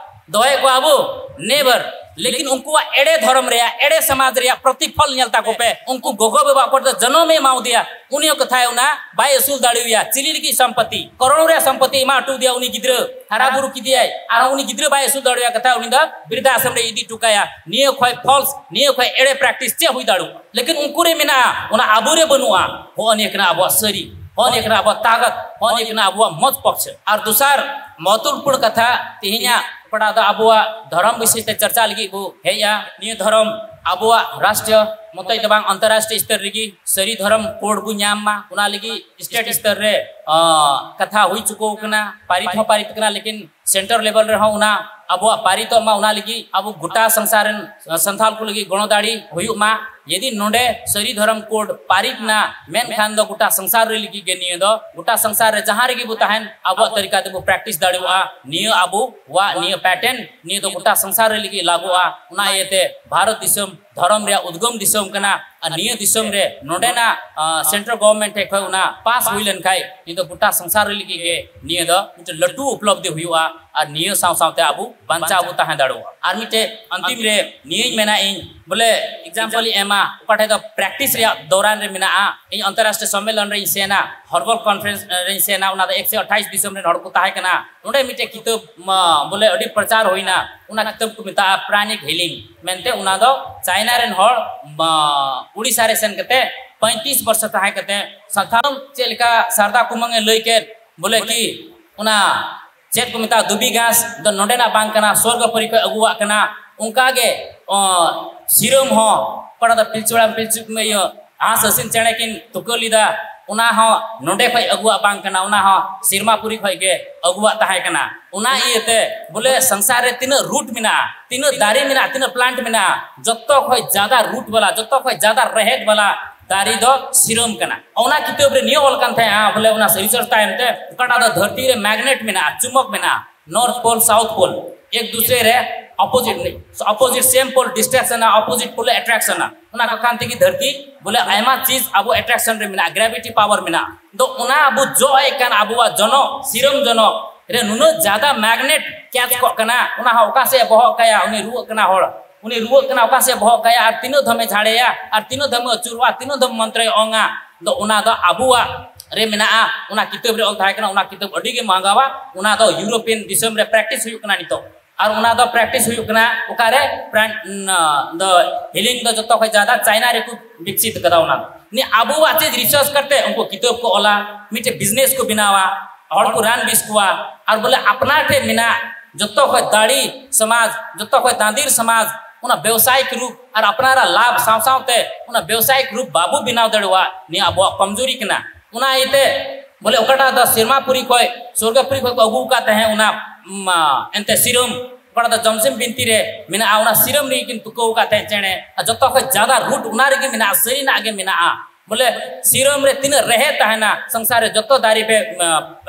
ᱫᱚᱦᱚᱭᱮᱫ ᱠᱚᱣᱟ ᱟᱵᱚ? Never. ᱞᱮᱠᱤᱱ ᱩᱱᱠᱩᱣᱟᱜ ᱮᱲᱮ ᱫᱷᱚᱨᱚᱢ ᱨᱮᱭᱟᱜ, ᱮᱲᱮ ᱥᱚᱢᱟᱡᱽ ᱨᱮᱭᱟᱜ ᱯᱨᱚᱛᱤᱯᱷᱚᱞ ᱧᱮᱞ ᱛᱟᱠᱚ ᱯᱮ᱾ ᱩᱱᱠᱩ ᱜᱚᱜᱚ ᱵᱟᱵᱟ ᱚᱠᱚᱭ ᱫᱚ ᱡᱚᱱᱚᱢ ᱮ ᱮᱢᱟᱣ ᱫᱮᱭᱟ, ᱩᱱᱤ ᱦᱚᱸ ᱠᱟᱛᱷᱟᱭ ᱚᱱᱟ ᱵᱟᱭ ᱟᱹᱥᱩᱞ ᱫᱟᱲᱮᱣᱟᱭᱟ᱾ ᱪᱤᱞᱤ ᱞᱟᱹᱜᱤᱫ ᱥᱚᱢᱯᱚᱛᱤ? ᱠᱚᱨᱳᱲ ᱨᱮᱭᱟᱜ ᱥᱚᱢᱯᱚᱛᱤ ᱮᱢᱟ ᱦᱚᱴᱚ ᱫᱮᱭᱟ ᱩᱱᱤ ᱜᱤᱫᱽᱨᱟᱹ, ᱦᱟᱨᱟ ᱵᱩᱨᱩ ᱠᱮᱫᱮᱭᱟᱭ, ᱟᱨ ᱩᱱᱤ ᱜᱤᱫᱽᱨᱟᱹ ᱵᱟᱭ ᱟᱹᱥᱩᱞ ᱫᱟᱲᱮᱣᱟᱭ ᱠᱟᱛᱷᱟ ᱩᱱᱤ ᱫᱚ ᱵᱤᱨᱫᱷᱟ ᱟᱥᱨᱚᱢ ᱨᱮ ᱤᱫᱤ ᱦᱚᱴᱚ ᱠᱟᱭᱟ᱾ ᱱᱤᱭᱟᱹ ᱠᱷᱚᱡ false, ᱱᱤᱭᱟᱹ ᱠᱷᱚᱡ ᱮᱲᱮ practice ᱪᱮᱫ ᱦᱩᱭ ᱫᱟᱲᱮᱭᱟᱜᱼᱟ? ᱞᱮᱠᱤᱱ ᱩᱱᱠᱩ ᱨᱮ ᱢᱮᱱᱟᱜᱼᱟ, ᱚᱱᱟ ᱟᱵᱚ ᱨᱮ ᱵᱟᱹᱱᱩᱜᱼᱟ᱾ ᱦᱚᱸᱜᱼᱚ ᱱᱤᱭᱟᱹ ᱠᱟᱱᱟ ᱟᱵᱚᱣᱟᱜ ᱥᱟᱹᱨᱤ, ᱦᱚᱸᱜᱼᱚ ᱱᱤᱭᱟᱹ ᱠᱟᱱᱟ ᱟᱵᱚᱣᱟᱜ ᱛᱟᱠᱚᱛ, ᱦᱚᱸᱜᱼᱚ ᱱᱤᱭᱟᱹ ᱠᱟᱱᱟ ᱟᱵᱚᱣᱟᱜ ᱢᱚᱡᱽ ᱯᱚᱠᱷ᱾ ᱟᱨ ᱫᱚᱥᱟᱨ ᱢᱚᱦᱚᱛᱛᱚᱯᱩᱨᱱ ᱠᱟᱛᱷᱟ, ᱛᱮᱦᱮᱧᱟᱜ ᱚᱠᱟᱴᱟᱜ ᱫᱚ ᱟᱵᱚᱣᱟᱜ ᱫᱷᱚᱨᱚᱢ ᱵᱤᱥᱚᱭ ᱛᱮ ᱪᱟᱨᱪᱟ ᱞᱟᱹᱜᱤᱫ ᱵᱚ ᱦᱮᱡᱼᱟ᱾ ᱱᱤᱭᱟᱹ ᱫᱷᱚᱨᱚᱢ ᱟᱵᱚᱣᱟᱜ ᱨᱟᱥᱴᱨᱤᱭᱚ ᱢᱚᱛᱚᱡ ᱫᱚ ᱵᱟᱝ, ᱟᱱᱛᱚᱨᱨᱟᱥᱴᱨᱤᱭᱚ ᱥᱛᱚᱨ ᱨᱮᱜᱮ ᱥᱟᱹᱨᱤ ᱫᱷᱚᱨᱚᱢ code ᱵᱚ ᱧᱟᱢ ᱢᱟ, ᱚᱱᱟ ᱞᱟᱹᱜᱤᱫ state ᱥᱛᱚᱨ ᱨᱮ, ᱟᱸ, ᱠᱟᱛᱷᱟ ᱦᱩᱭ ᱪᱩᱠᱟᱹᱣ ᱠᱟᱱᱟ, ᱯᱟᱨᱤᱛ ᱦᱚᱸ ᱯᱟᱨᱤᱛ ᱠᱟᱱᱟ, ᱞᱮᱠᱤᱱ center level ᱨᱮᱦᱚᱸ ᱚᱱᱟ ᱟᱵᱚᱣᱟᱜ ᱯᱟᱨᱤᱛᱚᱜ ᱢᱟ, ᱚᱱᱟ ᱞᱟᱹᱜᱤᱫ ᱟᱵᱚ ᱜᱚᱴᱟ ᱥᱚᱝᱥᱟᱨ ᱨᱮᱱ ᱥᱟᱱᱛᱟᱲ ᱠᱚ ᱞᱟᱹᱜᱤᱫ ᱜᱚᱲᱚ ᱫᱟᱲᱮ ᱦᱩᱭᱩᱜ ᱢᱟ᱾ ᱡᱩᱫᱤ ᱱᱚᱰᱮ ᱥᱟᱹᱨᱤ ᱫᱷᱚᱨᱚᱢ code ᱯᱟᱨᱤᱛ ᱱᱟ, ᱢᱮᱱᱠᱷᱟᱱ ᱫᱚ ᱜᱚᱴᱟ ᱥᱚᱝᱥᱟᱨ ᱨᱮ ᱞᱟᱹᱜᱤᱫ ᱜᱮ ᱱᱤᱭᱟᱹ ᱫᱚ, ᱜᱚᱴᱟ ᱥᱚᱝᱥᱟᱨ ᱨᱮ ᱡᱟᱦᱟᱸ ᱨᱮᱜᱮ ᱵᱚ ᱛᱟᱦᱮᱱ, ᱟᱵᱚᱣᱟᱜ ᱛᱟᱹᱨᱤᱠᱟ ᱛᱮᱵᱚ practice ᱫᱟᱲᱮᱭᱟᱜᱼᱟ᱾ ᱱᱤᱭᱟᱹ ᱟᱵᱚᱣᱟᱜ ᱱᱤᱭᱟᱹ pattern, ᱱᱤᱭᱟᱹ ᱫᱚ ᱜᱚᱴᱟ ᱥᱚᱝᱥᱟᱨ ᱨᱮ ᱞᱟᱹᱜᱤᱫ ᱞᱟᱜᱩᱜᱼᱟ᱾ ᱚᱱᱟ ᱤᱭᱟᱹᱛᱮ ᱵᱷᱟᱨᱚᱛ ᱫᱤᱥᱚᱢ ᱫᱷᱚᱨᱚᱢ ᱨᱮᱭᱟᱜ ᱩᱫᱽᱜᱚᱢ ᱫᱤᱥᱚᱢ ᱠᱟᱱᱟ, ᱟᱨ ᱱᱤᱭᱟᱹ ᱫᱤᱥᱚᱢ ᱨᱮ ᱱᱚᱰᱮᱱᱟᱜ, ᱟᱸ, central government ᱴᱷᱮᱱ ᱠᱷᱚᱱ ᱚᱱᱟ pass ᱦᱩᱭ ᱞᱮᱱᱠᱷᱟᱱ, ᱱᱤᱭᱟᱹ ᱫᱚ ᱜᱚᱴᱟ ᱥᱚᱝᱥᱟᱨ ᱨᱮ ᱞᱟᱹᱜᱤᱫ ᱜᱮ ᱱᱤᱭᱟᱹ ᱫᱚ ᱢᱤᱫᱴᱮᱱ ᱞᱟᱹᱴᱩ ᱩᱯᱞᱚᱵᱽᱫᱷᱤ ᱦᱩᱭᱩᱜᱼᱟ᱾ ᱟᱨ ᱱᱤᱭᱟᱹ ᱥᱟᱶ ᱥᱟᱶᱛᱮ ᱟᱵᱚ ᱵᱟᱧᱪᱟᱣ ᱵᱚ ᱛᱟᱦᱮᱸ ᱫᱟᱲᱮᱭᱟᱜᱼᱟ᱾ ᱟᱨ ᱢᱤᱫᱴᱮᱡ ᱚᱱᱛᱤᱢ ᱨᱮ ᱱᱤᱭᱟᱹᱧ ᱢᱮᱱᱟ, ᱤᱧ ᱵᱚᱞᱮ example ᱤᱧ ᱮᱢᱟ, ᱚᱠᱟ ᱴᱷᱮᱡ ᱫᱚ practice ᱨᱮᱭᱟᱜ ᱫᱚᱣᱨᱟᱱ ᱨᱮ ᱢᱮᱱᱟᱜᱼᱟ᱾ ᱤᱧ ᱚᱱᱛᱚᱨᱨᱟᱥᱴᱨᱤᱭᱚ ᱥᱚᱢᱢᱮᱞᱚᱱ ᱨᱮᱧ ᱥᱮᱱᱟ, herbal conference ᱨᱮᱧ ᱥᱮᱱᱟ, ᱚᱱᱟ ᱫᱚ ᱮᱠᱥᱚ ᱟᱴᱷᱟᱭᱤᱥ ᱫᱤᱥᱚᱢ ᱨᱮᱱ ᱦᱚᱲ ᱠᱚ ᱛᱟᱦᱮᱸ ᱠᱟᱱᱟ᱾ ᱱᱚᱰᱮ ᱢᱤᱫᱴᱮᱡ ᱠᱤᱛᱟᱹᱵ, ᱢᱟ, ᱵᱚᱞᱮ ᱟᱹᱰᱤ ᱯᱨᱚᱪᱟᱨ ᱦᱩᱭᱱᱟ, ᱚᱱᱟ ᱠᱤᱛᱟᱹᱵ ᱠᱚ ᱢᱮᱛᱟᱜᱼᱟ Pranic Healing ᱢᱮᱱᱛᱮ᱾ ᱚᱱᱟ ᱫᱚ ᱪᱟᱭᱱᱟ ᱨᱮᱱ ᱦᱚᱲ, ᱢᱟ, ᱩᱲᱤᱥᱥᱟ ᱨᱮ ᱥᱮᱱ ᱠᱟᱛᱮ ᱯᱚᱸᱭᱛᱨᱤᱥ ᱵᱚᱨᱥᱚ ᱛᱟᱦᱮᱸ ᱠᱟᱛᱮ ᱥᱟᱱᱛᱟᱲ ᱪᱮᱫ ᱞᱮᱠᱟ ᱥᱟᱨᱫᱟ ᱠᱩᱢᱟᱹᱝ ᱮ ᱞᱟᱹᱭ ᱠᱮᱫ, ᱵᱚᱞᱮ ᱠᱤ ᱚᱱᱟ ᱪᱮᱫ ᱠᱚ ᱢᱮᱛᱟᱜᱼᱟ, ᱫᱷᱩᱵᱤ ᱜᱷᱟᱥ ᱫᱚ ᱱᱚᱰᱮᱱᱟᱜ ᱵᱟᱝ ᱠᱟᱱᱟ, ᱥᱚᱨᱜᱚᱯᱩᱨᱤ ᱠᱷᱚᱱ ᱟᱹᱜᱩᱣᱟᱜ ᱠᱟᱱᱟ᱾ ᱚᱱᱠᱟ ᱜᱮ, ᱚ, ᱥᱤᱨᱟᱹᱢ ᱦᱚᱸ, ᱚᱠᱟᱴᱟᱜ ᱫᱚ ᱯᱤᱞᱪᱩ ᱦᱟᱲᱟᱢ ᱯᱤᱞᱪᱩ ᱠᱩᱢᱟᱹᱝ ᱤᱭᱟᱹ ᱦᱟᱸᱥ ᱦᱟᱹᱥᱤᱞ ᱪᱮᱬᱮ ᱠᱤᱱ ᱛᱩᱠᱟᱹ ᱞᱮᱫᱟ, ᱚᱱᱟ ᱦᱚᱸ ᱱᱚᱰᱮ ᱠᱷᱚᱱ ᱟᱹᱜᱩᱣᱟᱜ ᱵᱟᱝ ᱠᱟᱱᱟ, ᱚᱱᱟ ᱦᱚᱸ ᱥᱤᱨᱢᱟᱯᱩᱨᱤ ᱠᱷᱚᱱ ᱜᱮ ᱟᱹᱜᱩᱣᱟᱜ ᱛᱟᱦᱮᱸ ᱠᱟᱱᱟ᱾ ᱚᱱᱟ ᱤᱭᱟᱹᱛᱮ ᱵᱚᱞᱮ ᱥᱚᱝᱥᱟᱨ ᱨᱮ ᱛᱤᱱᱟᱹᱜ root ᱢᱮᱱᱟᱜᱼᱟ, ᱛᱤᱱᱟᱹᱜ ᱫᱟᱨᱮ ᱢᱮᱱᱟᱜᱼᱟ, ᱛᱤᱱᱟᱹᱜ plant ᱢᱮᱱᱟᱜᱼᱟ, ᱡᱚᱛᱚ ᱠᱷᱚᱱ ᱡᱟᱫᱟ root ᱵᱟᱞᱟ, ᱡᱚᱛᱚ ᱠᱷᱚᱱ ᱡᱟᱫᱟ ᱨᱮᱦᱮᱫ ᱵᱟᱞᱟ ᱫᱟᱨᱮ ᱫᱚ ᱥᱤᱨᱟᱹᱢ ᱠᱟᱱᱟ᱾ ᱚᱱᱟ ᱠᱤᱛᱟᱹᱵ ᱨᱮ ᱱᱤᱭᱟᱹ ᱚᱞ ᱠᱟᱱ ᱛᱟᱦᱮᱸᱜᱼᱟ, ᱵᱚᱞᱮ ᱚᱱᱟ research ᱛᱟᱭᱚᱢ ᱛᱮ ᱚᱠᱟᱴᱟᱜ ᱫᱚ ᱫᱷᱟᱹᱨᱛᱤ ᱨᱮ magnet ᱢᱮᱱᱟᱜᱼᱟ, ᱪᱩᱢᱵᱚᱠ ᱢᱮᱱᱟᱜᱼᱟ, North Pole, South Pole, ᱮᱠ ᱫᱩᱥᱨᱮ ᱨᱮ ᱚᱯᱳᱡᱤᱴ ᱚᱯᱳᱡᱤᱴ ᱥᱮᱢ ᱯᱳᱞ ᱰᱤᱥᱴᱨᱟᱠᱥᱚᱱᱟ, ᱚᱯᱳᱡᱤᱴ ᱯᱳᱞ ᱮᱴᱨᱟᱠᱥᱚᱱᱟ᱾ ᱚᱱᱟ ᱠᱚ ᱠᱷᱟᱱ ᱛᱮᱜᱮ ᱫᱷᱟᱹᱨᱛᱤ ᱵᱚᱞᱮ ᱟᱭᱢᱟ ᱪᱤᱡᱽ ᱟᱵᱚ ᱮᱴᱨᱟᱠᱥᱚᱱ ᱨᱮ ᱢᱮᱱᱟᱜᱼᱟ, ᱜᱨᱮᱵᱷᱤᱴᱤ ᱯᱟᱣᱟᱨ ᱢᱮᱱᱟᱜᱼᱟ᱾ ᱫᱚ ᱚᱱᱟ ᱟᱵᱚ ᱡᱚᱜ ᱮᱫ ᱠᱟᱱ ᱟᱵᱚᱣᱟᱜ ᱡᱚᱱᱚᱜ, ᱥᱤᱨᱚᱢ ᱡᱚᱱᱚᱜ ᱨᱮ ᱱᱩᱱᱟᱹᱜ ᱡᱟᱫᱟ ᱢᱮᱜᱱᱮᱴ ᱠᱮᱪ ᱠᱚᱜ ᱠᱟᱱᱟ, ᱚᱱᱟ ᱦᱚᱸ ᱚᱠᱟ ᱥᱮᱫ ᱮ ᱵᱚᱦᱚᱜ ᱠᱟᱭᱟ ᱩᱱᱤ ᱨᱩᱣᱟᱹᱜ ᱠᱟᱱᱟ ᱦᱚᱲ, ᱩᱱᱤ ᱨᱩᱣᱟᱹᱜ ᱠᱟᱱᱟ ᱚᱠᱟ ᱥᱮᱫ ᱮ ᱵᱚᱦᱚᱜ ᱠᱟᱭᱟ ᱟᱨ ᱛᱤᱱᱟᱹᱜ ᱫᱷᱚᱢᱮ ᱡᱷᱟᱲᱮᱭᱟ ᱟᱨ ᱛᱤᱱᱟᱹᱜ ᱫᱷᱚᱢᱮ ᱟᱹᱪᱩᱨᱚᱜᱼᱟ, ᱛᱤᱱᱟᱹᱜ ᱫᱷᱚᱢ ᱢᱚᱱᱛᱨᱚᱭ ᱚᱝᱟ᱾ ᱫᱚ ᱚᱱᱟ ᱫᱚ ᱟᱵᱚᱣᱟᱜ ᱨᱮ ᱢᱮᱱᱟᱜᱼᱟ᱾ ᱚᱱᱟ ᱠᱤᱛᱟᱹᱵ ᱨᱮ ᱚᱞ ᱛᱟᱦᱮᱸ ᱠᱟᱱᱟ, ᱚᱱᱟ ᱠᱤᱛᱟᱹᱵ ᱟᱹᱰᱤ ᱜᱮ ᱢᱟᱸᱜᱟᱣᱟ᱾ ᱚᱱᱟ ᱫᱚ ᱤᱭᱩᱨᱳᱯᱤᱭᱟᱱ ᱫᱤᱥᱚᱢ ᱨᱮ ᱯᱨᱮᱠᱴᱤᱥ ᱦᱩᱭᱩᱜ ᱠᱟᱱᱟ ᱱᱤᱛᱚᱜ᱾ ᱟᱨ ᱚᱱᱟ ᱫᱚ ᱯᱨᱮᱠᱴᱤᱥ ᱦᱩᱭᱩᱜ ᱠᱟᱱᱟ ᱚᱠᱟᱨᱮ? ᱯᱨᱟᱱ-, ᱱ-, ᱫᱚ ᱦᱤᱞᱤᱝ ᱫᱚ ᱡᱚᱛᱚ ᱠᱷᱚᱱ ᱡᱟᱫᱟ ᱪᱟᱭᱱᱟ ᱨᱮᱠᱚ ᱵᱤᱠᱥᱤᱛ ᱠᱟᱫᱟ᱾ ᱚᱱᱟ ᱱᱤᱭᱟᱹ ᱟᱵᱚᱣᱟᱜ ᱪᱮᱫ ᱨᱤᱥᱟᱨᱪ ᱠᱟᱛᱮ ᱩᱱᱠᱩ ᱠᱤᱛᱟᱹᱵ ᱠᱚ ᱚᱞᱟ, ᱢᱤᱫᱴᱮᱡ ᱵᱤᱡᱽᱱᱮᱥ ᱠᱚ ᱵᱮᱱᱟᱣᱟ, ᱦᱚᱲ ᱠᱚ ᱨᱟᱱ ᱵᱮᱥ ᱠᱚᱣᱟ᱾ ᱟᱨ ᱵᱚᱞᱮ ᱟᱯᱱᱟᱨ ᱴᱷᱮᱱ ᱢᱮᱱᱟᱜ ᱡᱚᱛᱚ ᱠᱷᱚᱱ ᱫᱟᱲᱮ ᱥᱚᱢᱟᱡᱽ, ᱡᱚᱛᱚ ᱠᱷᱚᱱ ᱫᱟᱸᱫᱤᱨ ᱥᱚᱢᱟᱡᱽ, ᱚᱱᱟ ᱵᱮᱵᱥᱟᱭᱤᱠ ᱨᱩᱯ ᱟᱨ ᱟᱯᱱᱟᱨᱟᱜ ᱞᱟᱵᱷ ᱥᱟᱶ ᱥᱟᱶᱛᱮ ᱚᱱᱟ ᱵᱮᱵᱥᱟᱭᱤᱠ ᱨᱩᱯ ᱵᱟᱵᱚ ᱵᱮᱱᱟᱣ ᱫᱟᱲᱮᱭᱟᱜᱼᱟ, ᱱᱤᱭᱟᱹ ᱟᱵᱚᱣᱟᱜ ᱠᱚᱢᱡᱩᱨᱤ ᱠᱟᱱᱟ᱾ ᱚᱱᱟ ᱤᱭᱟᱹᱛᱮ ᱵᱚᱞᱮ ᱚᱠᱟᱴᱟᱜ ᱫᱚ ᱥᱮᱨᱢᱟᱯᱩᱨᱤ ᱠᱷᱚᱱ, ᱥᱚᱨᱜᱟᱯᱩᱨᱤ ᱠᱷᱚᱱ ᱠᱚ ᱟᱹᱜᱩ ᱟᱠᱟᱫ ᱛᱟᱦᱮᱸ ᱚᱱᱟ, ᱢᱟ, ᱮᱱᱛᱮ ᱥᱤᱨᱚᱢ, ᱚᱠᱟᱴᱟᱜ ᱫᱚ ᱡᱚᱢᱥᱤᱢ ᱵᱤᱱᱛᱤ ᱨᱮ ᱢᱮᱱᱟᱜᱼᱟ, ᱚᱱᱟ ᱥᱤᱨᱚᱢ ᱨᱮᱜᱮ ᱠᱤᱱ ᱛᱩᱠᱟᱹᱣ ᱟᱠᱟᱫ ᱛᱟᱦᱮᱸ ᱪᱮᱬᱮ᱾ ᱟᱨ ᱡᱚᱛᱚ ᱠᱷᱚᱱ ᱡᱟᱫᱟ ᱨᱩᱴ ᱚᱱᱟ ᱨᱮᱜᱮ ᱢᱮᱱᱟᱜᱼᱟ, ᱥᱟᱹᱨᱤᱱᱟᱜ ᱜᱮ ᱢᱮᱱᱟᱜᱼᱟ᱾ ᱵᱚᱞᱮ ᱥᱤᱨᱚᱢ ᱨᱮ ᱛᱤᱱᱟᱹᱜ ᱨᱮᱦᱮᱫ ᱛᱟᱦᱮᱱᱟ, ᱥᱚᱝᱥᱟᱨ ᱨᱮ ᱡᱚᱛᱚ ᱫᱟᱨᱮ ᱯᱮ,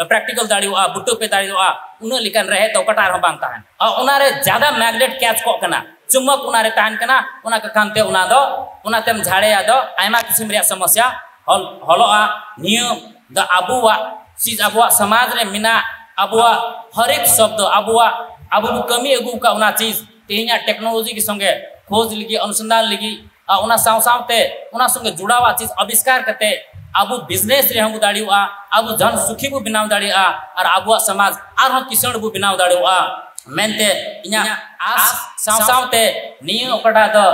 ᱯᱨᱮᱠᱴᱤᱠᱟᱞ ᱫᱟᱲᱮᱭᱟᱜᱼᱟ, ᱵᱩᱴᱟᱹ ᱯᱮ ᱫᱟᱲᱮᱭᱟᱜᱼᱟ, ᱩᱱᱟᱹᱜ ᱞᱮᱠᱟᱱ ᱨᱮᱦᱮᱫ ᱫᱚ ᱚᱠᱟᱴᱟᱜ ᱨᱮᱦᱚᱸ ᱵᱟᱝ ᱛᱟᱦᱮᱱᱟ᱾ ᱟᱨ ᱚᱱᱟ ᱨᱮ ᱡᱟᱫᱟ ᱢᱮᱜᱱᱮᱴ ᱠᱮᱪ ᱠᱚᱜ ᱠᱟᱱᱟ, ᱪᱩᱢᱵᱚᱠ ᱚᱱᱟ ᱨᱮ ᱛᱟᱦᱮᱱ ᱠᱟᱱᱟ᱾ ᱚᱱᱟ ᱠᱟᱠᱷᱟᱱ ᱛᱮ ᱚᱱᱟ ᱫᱚ, ᱚᱱᱟᱛᱮᱢ ᱡᱷᱟᱲᱮᱭᱟ ᱫᱚ ᱟᱭᱢᱟ ᱠᱤᱥᱤᱢ ᱨᱮᱭᱟᱜ ᱥᱚᱢᱚᱥᱭᱟ ᱦᱚᱞ-, ᱦᱚᱞᱚᱜᱼᱟ᱾ ᱱᱤᱭᱟᱹ ᱫᱚ ᱟᱵᱚᱣᱟᱜ ᱪᱤᱡᱽ, ᱟᱵᱚᱣᱟᱜ ᱥᱚᱢᱟᱡᱽ ᱨᱮ ᱢᱮᱱᱟᱜ ᱟᱵᱚᱣᱟᱜ ᱦᱚᱨᱮᱠ ᱥᱚᱵᱫᱚ, ᱟᱵᱚᱣᱟᱜ, ᱟᱵᱚ ᱵᱚ ᱠᱟᱹᱢᱤ ᱟᱹᱜᱩ ᱟᱠᱟᱫ ᱚᱱᱟ ᱪᱤᱡᱽ ᱛᱮᱦᱮᱧᱟᱜ ᱴᱮᱠᱱᱳᱞᱚᱡᱤ ᱜᱮ ᱥᱚᱸᱜᱮ ᱠᱷᱳᱡᱽ ᱞᱟᱹᱜᱤᱫ, ᱚᱱᱩᱥᱚᱱᱫᱷᱟᱱ ᱞᱟᱹᱜᱤᱫ, ᱟᱨ ᱚᱱᱟ ᱥᱟᱶ ᱥᱟᱶᱛᱮ ᱚᱱᱟ ᱥᱚᱸᱜᱮ ᱡᱚᱲᱟᱣᱟᱜ ᱪᱤᱡᱽ ᱟᱵᱤᱥᱠᱟᱨ ᱠᱟᱛᱮ ᱟᱵᱚ ᱵᱤᱡᱽᱱᱮᱥ ᱨᱮᱦᱚᱸ ᱵᱚ ᱫᱟᱲᱮᱭᱟᱜᱼᱟ, ᱟᱵᱚ ᱡᱚᱱ ᱥᱩᱠᱷᱤ ᱵᱚ ᱵᱮᱱᱟᱣ ᱫᱟᱲᱮᱭᱟᱜᱼᱟ ᱟᱨ ᱟᱵᱚᱣᱟᱜ ᱥᱚᱢᱟᱡᱽ ᱟᱨᱦᱚᱸ ᱠᱤᱥᱟᱹᱬ ᱵᱚ ᱵᱮᱱᱟᱣ ᱫᱟᱲᱮᱭᱟᱜᱼᱟ ᱢᱮᱱᱛᱮ ᱤᱧᱟᱹᱜ ᱟᱥ ᱥᱟᱶ ᱥᱟᱶᱛᱮ ᱱᱤᱭᱟᱹ ᱚᱠᱟᱴᱟᱜ ᱫᱚ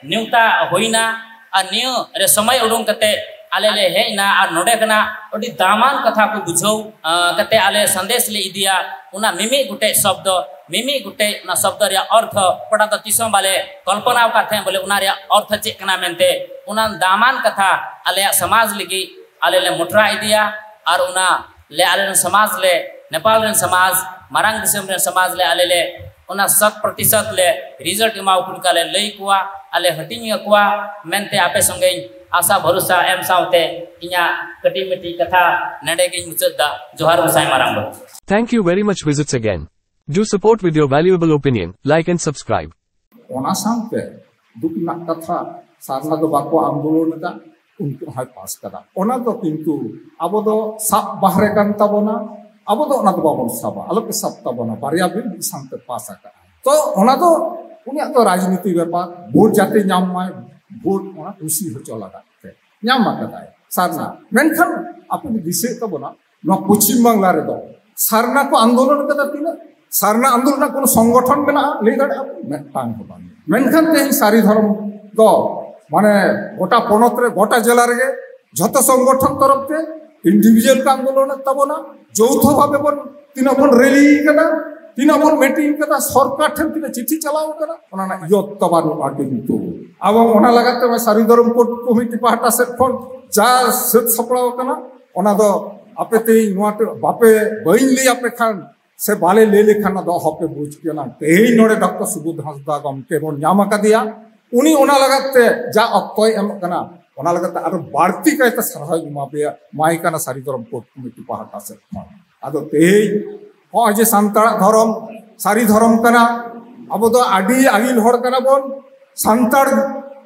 ᱱᱮᱣᱛᱟ ᱦᱩᱭᱱᱟ ᱟᱨ ᱱᱤᱭᱟᱹ ᱨᱮ ᱥᱚᱢᱚᱭ ᱩᱰᱩᱝ ᱠᱟᱛᱮ ᱟᱞᱮ ᱞᱮ ᱦᱮᱡ ᱮᱱᱟ ᱟᱨ ᱱᱚᱰᱮ ᱠᱷᱚᱱᱟᱜ ᱟᱹᱰᱤ ᱫᱟᱢᱟᱱ ᱠᱟᱛᱷᱟ ᱠᱚ ᱵᱩᱡᱷᱟᱹᱣ, ᱟᱸ, ᱠᱟᱛᱮ ᱟᱞᱮ ᱥᱟᱸᱫᱮᱥ ᱞᱮ ᱤᱫᱤᱭᱟ᱾ ᱚᱱᱟ ᱢᱤᱢᱤᱫ ᱜᱚᱴᱮᱡ ᱥᱚᱵᱫᱚ, ᱢᱤᱢᱤᱫ ᱜᱚᱴᱮᱡ ᱚᱱᱟ ᱥᱚᱵᱫᱚ ᱨᱮᱭᱟᱜ ᱚᱨᱛᱷᱚ ᱚᱠᱟᱴᱟᱜ ᱫᱚ ᱛᱤᱥ ᱦᱚᱸ ᱵᱟᱞᱮ ᱠᱚᱞᱯᱚᱱᱟ ᱟᱠᱟᱫ ᱛᱟᱦᱮᱸᱫ, ᱵᱚᱞᱮ ᱚᱱᱟ ᱨᱮᱭᱟᱜ ᱚᱨᱛᱷᱚ ᱪᱮᱫ ᱠᱟᱱᱟ ᱢᱮᱱᱛᱮ, ᱚᱱᱟ ᱫᱟᱢᱟᱱ ᱠᱟᱛᱷᱟ ᱟᱞᱮᱭᱟᱜ ᱥᱚᱢᱟᱡᱽ ᱞᱟᱹᱜᱤᱫ ᱟᱞᱮ ᱞᱮ ᱢᱚᱴᱨᱟ ᱤᱫᱤᱭᱟ ᱟᱨ ᱚᱱᱟ ᱞᱮ ᱟᱞᱮ ᱨᱮᱱ ᱥᱚᱢᱟᱡᱽ ᱞᱮ, ᱱᱮᱯᱟᱞ ᱨᱮᱱ ᱥᱚᱢᱟᱡᱽ, ᱢᱟᱨᱟᱝ ᱫᱤᱥᱚᱢ ᱨᱮᱱ ᱥᱚᱢᱟᱡᱽ ᱞᱮ ᱟᱞᱮ ᱞᱮ ᱚᱱᱟ ᱥᱚᱛ ᱯᱨᱚᱛᱤᱥᱚᱛ ᱞᱮ ᱨᱤᱡᱟᱞᱴ ᱮᱢᱟᱣ ᱠᱚ ᱞᱮᱠᱟ ᱞᱮ ᱞᱟᱹᱭ ᱠᱚᱣᱟ, ᱟᱞᱮ ᱦᱟᱹᱴᱤᱧ ᱟᱠᱚᱣᱟ ᱢᱮᱱᱛᱮ ᱟᱯᱮ ᱥᱚᱸᱜᱮᱧ ᱟᱥᱟ ᱵᱷᱚᱨᱥᱟ ᱮᱢ ᱥᱟᱶᱛᱮ ᱤᱧᱟᱹᱜ ᱠᱟᱹᱴᱤᱡ ᱢᱟᱹᱴᱤᱡ ᱠᱟᱛᱷᱟ ᱱᱚᱰᱮ ᱜᱤᱧ ᱢᱩᱪᱟᱹᱫ ᱫᱟ᱾ ᱡᱚᱦᱟᱨ ᱜᱚᱸᱥᱟᱭ ᱢᱟᱨᱟᱝ ᱵᱩᱨᱩ᱾ Thank you very much. Visits again. Do support with your valuable opinion, like and subscribe. ᱚᱱᱟ ᱥᱟᱶᱛᱮ ᱫᱩᱠ ᱨᱮᱱᱟᱜ ᱠᱟᱛᱷᱟ, ᱥᱟᱨᱱᱟ ᱫᱚ ᱵᱟᱠᱚ ᱟᱱᱫᱳᱞᱚᱱ ᱮᱫᱟ, ᱩᱱᱠᱩ ᱦᱚᱸᱭ ᱯᱟᱥ ᱠᱟᱫᱟ᱾ ᱚᱱᱟ ᱫᱚ ᱠᱤᱱᱛᱩ ᱟᱵᱚ ᱫᱚ ᱥᱟᱵ ᱵᱟᱦᱨᱮ ᱠᱟᱱ ᱛᱟᱵᱚᱱᱟ, ᱟᱵᱚ ᱫᱚ ᱚᱱᱟ ᱫᱚ ᱵᱟᱵᱚᱱ ᱥᱟᱵᱟ, ᱟᱞᱚᱯᱮ ᱥᱟᱵ ᱛᱟᱵᱚᱱᱟ, ᱵᱟᱨᱭᱟ ᱵᱤᱞ ᱢᱤᱫ ᱥᱟᱶᱛᱮ ᱯᱟᱥ ᱟᱠᱟᱫᱼᱟ᱾ ᱛᱚ ᱚᱱᱟ ᱫᱚ ᱩᱱᱤᱭᱟᱜ ᱫᱚ ᱨᱟᱡᱽᱱᱤᱛᱤ ᱵᱮᱯᱟᱨ, ᱵᱷᱳᱴ ᱡᱟᱛᱮ ᱧᱟᱢ ᱢᱟᱭ, ᱵᱷᱳᱴ ᱚᱱᱟ ᱠᱩᱥᱤ ᱦᱚᱪᱚ ᱞᱟᱜᱟᱫ ᱛᱮ ᱧᱟᱢ ᱟᱠᱟᱫᱟᱭ ᱥᱟᱨᱱᱟ᱾ ᱢᱮᱱᱠᱷᱟᱱ ᱟᱯᱮ ᱯᱮ ᱫᱤᱥᱟᱹᱭᱮᱫ ᱛᱟᱵᱚᱱᱟ, ᱱᱚᱣᱟ ᱯᱚᱪᱷᱤᱢ ᱵᱟᱝᱞᱟ ᱨᱮᱫᱚ ᱥᱟᱨᱱᱟ ᱠᱚ ᱟᱱᱫᱳᱞᱚᱱ ᱠᱟᱫᱟ ᱛᱤᱱᱟᱹᱜ? ᱥᱟᱨᱱᱟ ᱟᱱᱫᱳᱞᱚᱱ ᱨᱮᱱᱟᱜ ᱠᱳᱱᱳ ᱥᱚᱝᱜᱚᱴᱷᱚᱱ ᱢᱮᱱᱟᱜᱼᱟ? ᱞᱟᱹᱭ ᱫᱟᱲᱮᱭᱟᱜᱼᱟ ᱯᱮ? ᱢᱤᱫᱴᱟᱝ ᱦᱚᱸ ᱵᱟᱝ᱾ ᱢᱮᱱᱠᱷᱟᱱ ᱛᱮᱦᱮᱧ ᱥᱟᱹᱨᱤ ᱫᱷᱚᱨᱚᱢ ᱫᱚ ᱢᱟᱱᱮ ᱜᱚᱴᱟ ᱯᱚᱱᱚᱛ ᱨᱮ, ᱜᱚᱴᱟ ᱡᱮᱞᱟ ᱨᱮᱜᱮ ᱡᱷᱚᱛᱚ ᱥᱚᱝᱜᱚᱴᱷᱚᱱ ᱛᱚᱨᱚᱯ ᱛᱮ, ᱤᱱᱰᱤᱵᱷᱤᱡᱩᱣᱟᱞ ᱠᱚ ᱟᱱᱫᱳᱞᱚᱱᱮᱫ ᱛᱟᱵᱚᱱᱟ, ᱡᱳᱣᱛᱷᱚ ᱵᱷᱟᱵᱮ ᱵᱚᱱ ᱛᱤᱱᱟᱹᱜ ᱵᱚᱱ ᱨᱮᱞᱤ ᱠᱟᱫᱟ, ᱛᱤᱱᱟᱹᱜ ᱵᱚᱱ ᱢᱤᱴᱤᱝ ᱠᱟᱫᱟ, ᱥᱚᱨᱠᱟᱨ ᱴᱷᱮᱱ ᱛᱤᱱᱟᱹᱜ ᱪᱤᱴᱷᱤ ᱪᱟᱞᱟᱣ ᱠᱟᱱᱟ, ᱚᱱᱟ ᱨᱮᱱᱟᱜ ᱤᱭᱚᱛ ᱛᱚ ᱵᱟᱹᱱᱩᱜᱼᱟ᱾ ᱠᱤᱱᱛᱩ ᱟᱵᱚ ᱚᱱᱟ ᱞᱟᱜᱟᱛ ᱛᱮ ᱥᱟᱹᱨᱤ ᱫᱷᱚᱨᱚᱢ ᱠᱳᱰ ᱠᱚᱢᱤᱴᱤ ᱯᱟᱦᱴᱟ ᱥᱮᱫ ᱠᱷᱚᱱ ᱡᱟ ᱥᱟᱹᱛ ᱥᱟᱯᱲᱟᱣ ᱠᱟᱱᱟ, ᱚᱱᱟ ᱫᱚ ᱟᱯᱮ ᱛᱮ ᱱᱚᱣᱟ ᱴᱷᱮᱱ ᱵᱟᱯᱮ, ᱵᱟᱹᱧ ᱞᱟᱹᱭ ᱟᱯᱮ ᱠᱷᱟᱱ ᱥᱮ ᱵᱟᱞᱮ ᱞᱟᱹᱭ ᱞᱮᱠᱷᱟᱱ ᱫᱚ ᱚᱦᱚᱯᱮ ᱵᱩᱡᱽ ᱠᱮᱭᱟ᱾ ᱛᱮᱦᱮᱧ ᱱᱚᱰᱮ ᱰᱚᱠᱴᱚᱨ ᱥᱩᱵᱳᱫᱷ ᱦᱟᱸᱥᱫᱟ ᱜᱚᱢᱠᱮ ᱵᱚᱱ ᱧᱟᱢ ᱟᱠᱟᱫᱮᱭᱟ, ᱩᱱᱤ ᱚᱱᱟ ᱞᱟᱜᱟᱫ ᱛᱮ ᱡᱟ ᱚᱠᱛᱚᱭ ᱮᱢᱚᱜ ᱠᱟᱱᱟ, ᱚᱱᱟ ᱞᱟᱜᱟᱫ ᱛᱮ ᱟᱨᱚ ᱵᱟᱹᱲᱛᱤ ᱠᱟᱭᱛᱮ ᱥᱟᱨᱦᱟᱣ ᱤᱧ ᱮᱢᱟ ᱯᱮᱭᱟ, ᱮᱢᱟᱭ ᱠᱟᱱᱟ ᱥᱟᱹᱨᱤ ᱫᱷᱚᱨᱚᱢ ᱠᱳᱰ ᱠᱚᱢᱤᱴᱤ ᱯᱟᱦᱴᱟ ᱥᱮᱫ ᱠᱷᱚᱱ᱾ ᱟᱫᱚ ᱛᱮᱦᱮᱧ ᱱᱚᱜᱼᱚᱭ ᱡᱮ ᱥᱟᱱᱛᱟᱲᱟᱜ ᱫᱷᱚᱨᱚᱢ ᱥᱟᱹᱨᱤ ᱫᱷᱚᱨᱚᱢ ᱠᱟᱱᱟ, ᱟᱵᱚ ᱫᱚ ᱟᱹᱰᱤ ᱟᱹᱜᱤᱞ ᱦᱚᱲ ᱠᱟᱱᱟ ᱵᱚᱱ, ᱥᱟᱱᱛᱟᱲ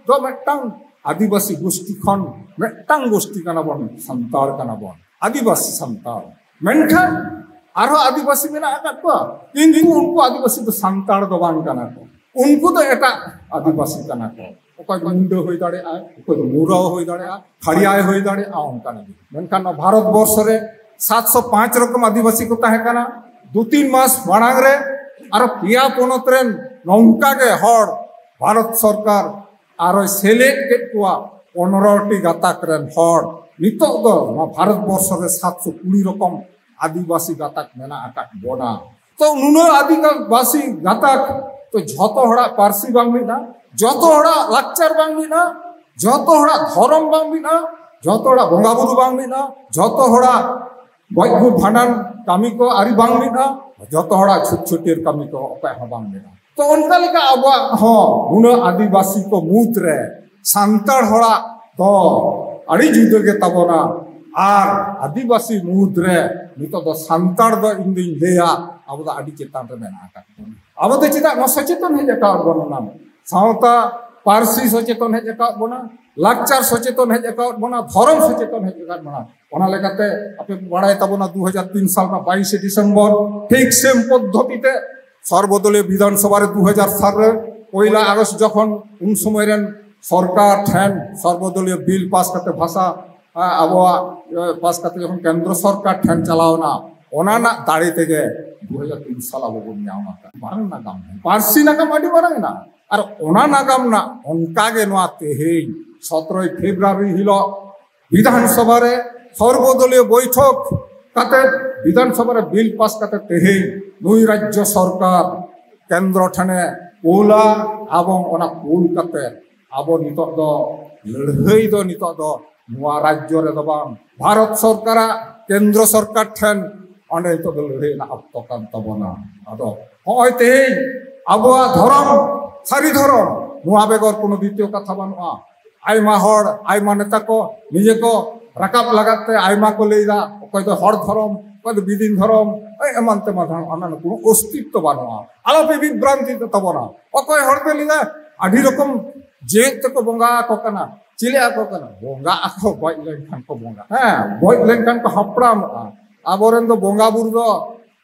ᱫᱚ ᱢᱤᱫᱴᱟᱝ ᱟᱹᱫᱤᱵᱟᱹᱥᱤ ᱜᱳᱥᱴᱤ ᱠᱷᱚᱱ ᱢᱤᱫᱴᱟᱝ ᱜᱳᱥᱴᱤ ᱠᱟᱱᱟ ᱵᱚᱱ, ᱥᱟᱱᱛᱟᱲ ᱠᱟᱱᱟ ᱵᱚᱱ, ᱟᱹᱫᱤᱵᱟᱹᱥᱤ ᱥᱟᱱᱛᱟᱲ᱾ ᱢᱮᱱᱠᱷᱟᱱ ᱟᱨᱦᱚᱸ ᱟᱹᱫᱤᱵᱟᱹᱥᱤ ᱢᱮᱱᱟᱜ ᱟᱠᱟᱫ ᱠᱚᱣᱟ, ᱠᱤᱱᱛᱩ ᱩᱱᱠᱩ ᱟᱹᱫᱤᱵᱟᱹᱥᱤ ᱫᱚ ᱥᱟᱱᱛᱟᱲ ᱫᱚ ᱵᱟᱝ ᱠᱟᱱᱟ ᱠᱚ, ᱩᱱᱠᱩ ᱫᱚ ᱮᱴᱟᱜ ᱟᱹᱫᱤᱵᱟᱹᱥᱤ ᱠᱟᱱᱟ ᱠᱚ᱾ ᱚᱠᱚᱭ ᱫᱚ ᱢᱩᱱᱰᱟᱹ ᱦᱩᱭ ᱫᱟᱲᱮᱭᱟᱜᱼᱟ, ᱚᱠᱚᱭ ᱫᱚ ᱢᱩᱨᱟᱣ ᱦᱩᱭ ᱫᱟᱲᱮᱭᱟᱜᱼᱟ, ᱠᱷᱟᱲᱭᱟᱭ ᱦᱩᱭ ᱫᱟᱲᱮᱭᱟᱜᱼᱟ, ᱚᱱᱠᱟᱱ ᱜᱮ᱾ ᱢᱮᱱᱠᱷᱟᱱ ᱱᱚᱣᱟ ᱵᱷᱟᱨᱚᱛ ᱵᱚᱨᱥᱚ ᱨᱮ ᱥᱟᱛᱥᱚ ᱯᱟᱸᱪ ᱨᱚᱠᱚᱢ ᱟᱹᱫᱤᱵᱟᱹᱥᱤ ᱠᱚ ᱛᱟᱦᱮᱸ ᱠᱟᱱᱟ᱾ ᱫᱩ ᱛᱤᱱ ᱢᱟᱥ ᱢᱟᱲᱟᱝ ᱨᱮ ᱟᱨᱚ ᱯᱮᱭᱟ ᱯᱚᱱᱚᱛ ᱨᱮᱱ ᱱᱚᱝᱠᱟ ᱜᱮ ᱦᱚᱲ ᱵᱷᱟᱨᱚᱛ ᱥᱚᱨᱠᱟᱨ ᱟᱨᱚᱭ ᱥᱮᱞᱮᱫ ᱠᱮᱫ ᱠᱚᱣᱟ, ᱯᱚᱱᱨᱚ ᱴᱤ ᱜᱟᱛᱟᱠ ᱨᱮᱱ ᱦᱚᱲ᱾ ᱱᱤᱛᱚᱜ ᱫᱚ ᱱᱚᱣᱟ ᱵᱷᱟᱨᱚᱛ ᱵᱚᱨᱥᱚ ᱨᱮ ᱥᱟᱛᱥᱚ ᱠᱩᱲᱤ ᱨᱚᱠᱚᱢ ᱟᱹᱫᱤᱵᱟᱹᱥᱤ ᱜᱟᱛᱟᱠ ᱢᱮᱱᱟᱜ ᱟᱠᱟᱫ ᱵᱚᱱᱟ᱾ ᱛᱚ ᱱᱩᱱᱟᱹᱜ ᱟᱹᱫᱤᱵᱟᱹᱥᱤ ᱜᱟᱛᱟᱠ, ᱛᱚ ᱡᱷᱚᱛᱚ ᱦᱚᱲᱟᱜ ᱯᱟᱹᱨᱥᱤ ᱵᱟᱝ ᱢᱤᱫᱼᱟ, ᱡᱷᱚᱛᱚ ᱦᱚᱲᱟᱜ ᱞᱟᱠᱪᱟᱨ ᱵᱟᱝ ᱢᱤᱫᱼᱟ, ᱡᱷᱚᱛᱚ ᱦᱚᱲᱟᱜ ᱫᱷᱚᱨᱚᱢ ᱵᱟᱝ ᱢᱤᱫᱼᱟ, ᱡᱷᱚᱛᱚ ᱦᱚᱲᱟᱜ ᱵᱚᱸᱜᱟ ᱵᱩᱨᱩ ᱵᱟᱝ ᱢᱤᱫᱼᱟ, ᱡᱷᱚᱛᱚ ᱦᱚᱲᱟᱜ ᱜᱚᱡ ᱜᱩᱨ ᱵᱷᱟᱸᱰᱟᱱ ᱠᱟᱹᱢᱤ ᱠᱚ ᱟᱹᱨᱤ ᱵᱟᱝ ᱢᱤᱫᱼᱟ, ᱡᱷᱚᱛᱚ ᱦᱚᱲᱟᱜ ᱪᱷᱩᱛ ᱪᱷᱟᱹᱴᱭᱟᱹᱨ ᱠᱟᱹᱢᱤ ᱠᱚ ᱚᱠᱚᱭᱟᱜ ᱦᱚᱸ ᱵᱟᱝ ᱢᱤᱫᱼᱟ᱾ ᱛᱚ ᱚᱱᱠᱟ ᱞᱮᱠᱟ ᱟᱵᱚᱣᱟᱜ ᱦᱚᱸ ᱱᱩᱱᱟᱹᱜ ᱟᱹᱫᱤᱵᱟᱹᱥᱤ ᱠᱚ ᱢᱩᱫᱽ ᱨᱮ ᱥᱟᱱᱛᱟᱲ ᱦᱚᱲᱟᱜ ᱫᱚ ᱟᱹᱰᱤ ᱡᱩᱫᱟᱹ ᱜᱮ ᱛᱟᱵᱚᱱᱟ᱾ ᱟᱨ ᱟᱹᱫᱤᱵᱟᱹᱥᱤ ᱢᱩᱫᱽ ᱨᱮ ᱱᱤᱛᱚᱜ ᱫᱚ ᱥᱟᱱᱛᱟᱲ ᱫᱚ ᱤᱧ ᱫᱩᱧ ᱞᱟᱹᱭᱟ ᱟᱵᱚ ᱫᱚ ᱟᱹᱰᱤ ᱪᱮᱛᱟᱱ ᱨᱮ ᱢᱮᱱᱟᱜ ᱟᱠᱟᱫ ᱵᱚᱱᱟ᱾ ᱟᱵᱚ ᱫᱚ ᱪᱮᱫᱟᱜ ᱱᱚᱣᱟ ᱥᱚᱪᱮᱛᱚᱱ ᱦᱮᱡ ᱟᱠᱟᱫ ᱵᱚᱱᱟ? ᱥᱟᱶᱛᱟ ᱯᱟᱹᱨᱥᱤ ᱥᱚᱪᱮᱛᱚᱱ ᱦᱮᱡ ᱟᱠᱟᱫ ᱵᱚᱱᱟ, ᱞᱟᱠᱪᱟᱨ ᱥᱚᱪᱮᱛᱚᱱ ᱦᱮᱡ ᱟᱠᱟᱫ ᱵᱚᱱᱟ, ᱫᱷᱚᱨᱚᱢ ᱥᱚᱪᱮᱛᱚᱱ ᱦᱮᱡ ᱟᱠᱟᱫ ᱵᱚᱱᱟ᱾ ᱚᱱᱟ ᱞᱮᱠᱟᱛᱮ ᱟᱯᱮ ᱵᱟᱲᱟᱭ ᱛᱟᱵᱚᱱᱟ, ᱫᱩ ᱦᱟᱡᱟᱨ ᱛᱤᱱ ᱥᱟᱞ ᱨᱮᱱᱟᱜ ᱵᱟᱭᱤᱥᱮ ᱰᱤᱥᱮᱢᱵᱚᱨ ᱴᱷᱤᱠ ᱥᱮᱢ ᱯᱚᱫᱽᱫᱷᱚᱛᱤ ᱛᱮ ᱥᱚᱨᱵᱚᱫᱚᱞᱤᱭᱚ ᱵᱤᱫᱷᱟᱱ ᱥᱚᱵᱷᱟ ᱨᱮ ᱫᱩ ᱦᱟᱡᱟᱨ ᱥᱟᱞ ᱨᱮ ᱯᱚᱭᱞᱟ ᱟᱜᱚᱥᱴ ᱡᱚᱠᱷᱚᱱ ᱩᱱ ᱥᱚᱢᱚᱭ ᱨᱮᱱ ᱥᱚᱨᱠᱟᱨ ᱴᱷᱮᱱ ᱥᱚᱨᱵᱚᱫᱚᱞᱤᱭᱚ ᱵᱤᱞ ᱯᱟᱥ ᱠᱟᱛᱮ ᱵᱷᱟᱥᱟ, ᱟ, ᱟᱵᱚᱣᱟᱜ, ᱮ, ᱯᱟᱥ ᱠᱟᱛᱮ ᱡᱚᱠᱷᱚᱱ ᱠᱮᱱᱫᱨᱚ ᱥᱚᱨᱠᱟᱨ ᱴᱷᱮᱱ ᱪᱟᱞᱟᱣ ᱮᱱᱟ, ᱚᱱᱟ ᱨᱮᱱᱟᱜ ᱫᱟᱲᱮ ᱛᱮᱜᱮ ᱫᱩ ᱦᱟᱡᱟᱨ ᱛᱤᱱ ᱥᱟᱞ ᱟᱵᱚ ᱵᱚᱱ ᱧᱟᱢ ᱟᱠᱟᱫ ᱢᱟᱨᱟᱝ ᱱᱟᱜᱟᱢ᱾ ᱯᱟᱹᱨᱥᱤ ᱱᱟᱜᱟᱢ ᱟᱹᱰᱤ ᱢᱟᱨᱟᱝ ᱮᱱᱟ᱾ ᱟᱨ ᱚᱱᱟ ᱱᱟᱜᱟᱢ ᱨᱮᱱᱟᱜ ᱚᱱᱠᱟ ᱜᱮ ᱱᱚᱣᱟ ᱛᱮᱦᱮᱧ ᱥᱚᱛᱨᱚᱭ ᱯᱷᱮᱵᱽᱨᱩᱣᱟᱨᱤ ᱦᱤᱞᱳᱜ ᱵᱤᱫᱷᱟᱱ ᱥᱚᱵᱷᱟ ᱨᱮ ᱥᱚᱨᱵᱚᱫᱚᱞᱤᱭᱚ ᱵᱳᱭᱴᱷᱚᱠ ᱠᱟᱛᱮ, ᱵᱤᱫᱷᱟᱱ ᱥᱚᱵᱷᱟ ᱨᱮ ᱵᱤᱞ ᱯᱟᱥ ᱠᱟᱛᱮ ᱛᱮᱦᱮᱧ ᱱᱩᱭ ᱨᱟᱡᱽᱡᱚ ᱥᱚᱨᱠᱟᱨ ᱠᱮᱱᱫᱨᱚ ᱴᱷᱮᱱᱮ ᱠᱩᱞᱟ, ᱮᱵᱚᱝ ᱚᱱᱟ ᱠᱩᱞ ᱠᱟᱛᱮ ᱟᱵᱚ ᱱᱤᱛᱚᱜ ᱫᱚ ᱞᱟᱹᱲᱦᱟᱹᱭ ᱫᱚ ᱱᱤᱛᱚᱜ ᱫᱚ ᱱᱚᱣᱟ ᱨᱟᱡᱽᱡᱚ ᱨᱮᱫᱚ ᱵᱟᱝ, ᱵᱷᱟᱨᱚᱛ ᱥᱚᱨᱠᱟᱨᱟᱜ ᱠᱮᱱᱫᱨᱚ ᱥᱚᱨᱠᱟᱨ ᱴᱷᱮᱱ ᱚᱸᱰᱮ ᱱᱤᱛᱚᱜ ᱫᱚ ᱞᱟᱹᱲᱦᱟᱹᱭ ᱨᱮᱱᱟᱜ ᱚᱠᱛᱚ ᱠᱟᱱ ᱛᱟᱵᱚᱱᱟ᱾ ᱟᱫᱚ ᱦᱚᱸᱜᱼᱚᱭ ᱛᱮᱦᱮᱧ ᱟᱵᱚᱣᱟᱜ ᱫᱷᱚᱨᱚᱢ, ᱥᱟᱹᱨᱤ ᱫᱷᱚᱨᱚᱢ, ᱱᱚᱣᱟ ᱵᱮᱜᱚᱨ ᱠᱳᱱᱳ ᱫᱤᱛᱤᱭᱚ ᱠᱟᱛᱷᱟ ᱵᱟᱹᱱᱩᱜᱼᱟ᱾ ᱟᱭᱢᱟ ᱦᱚᱲ, ᱟᱭᱢᱟ ᱱᱮᱛᱟ ᱠᱚ ᱱᱤᱡᱮ ᱠᱚ ᱨᱟᱠᱟᱵ ᱞᱟᱜᱟᱫ ᱛᱮ ᱟᱭᱢᱟ ᱠᱚ ᱞᱟᱹᱭᱫᱟ, ᱚᱠᱚᱭ ᱫᱚ ᱦᱚᱲ ᱫᱷᱚᱨᱚᱢ, ᱚᱠᱚᱭ ᱫᱚ ᱵᱤᱫᱤᱱ ᱫᱷᱚᱨᱚᱢ, ᱮᱭ ᱮᱢᱟᱱ ᱛᱮᱢᱟᱱ ᱫᱷᱚᱨᱚᱢ, ᱚᱱᱟ ᱨᱮᱱᱟᱜ ᱠᱳᱱᱳ ᱚᱥᱛᱤᱛᱛᱚ ᱵᱟᱹᱱᱩᱜᱼᱟ᱾ ᱟᱞᱚᱯᱮ ᱵᱤᱵᱷᱨᱟᱱᱛᱤ ᱛᱟᱵᱚᱱᱟ᱾ ᱚᱠᱚᱭ ᱦᱚᱲ ᱯᱮ ᱞᱟᱹᱭᱫᱟ, ᱟᱹᱰᱤ ᱨᱚᱠᱚᱢ ᱡᱮᱣᱮᱫ ᱛᱮᱠᱚ ᱵᱚᱸᱜᱟ ᱟᱠᱚ ᱠᱟᱱᱟ᱾ ᱪᱮᱞᱮ ᱟᱠᱚ ᱠᱟᱱᱟ? ᱵᱚᱸᱜᱟ ᱟᱠᱚ, ᱜᱚᱡ ᱞᱮᱱᱠᱷᱟᱱ ᱠᱚ ᱵᱚᱸᱜᱟ᱾ ᱦᱮᱸ, ᱜᱚᱡ ᱞᱮᱱᱠᱷᱟᱱ ᱠᱚ ᱦᱟᱯᱲᱟᱢᱚᱜᱼᱟ᱾ ᱟᱵᱚᱨᱮᱱ ᱫᱚ ᱵᱚᱸᱜᱟ ᱵᱩᱨᱩ ᱫᱚ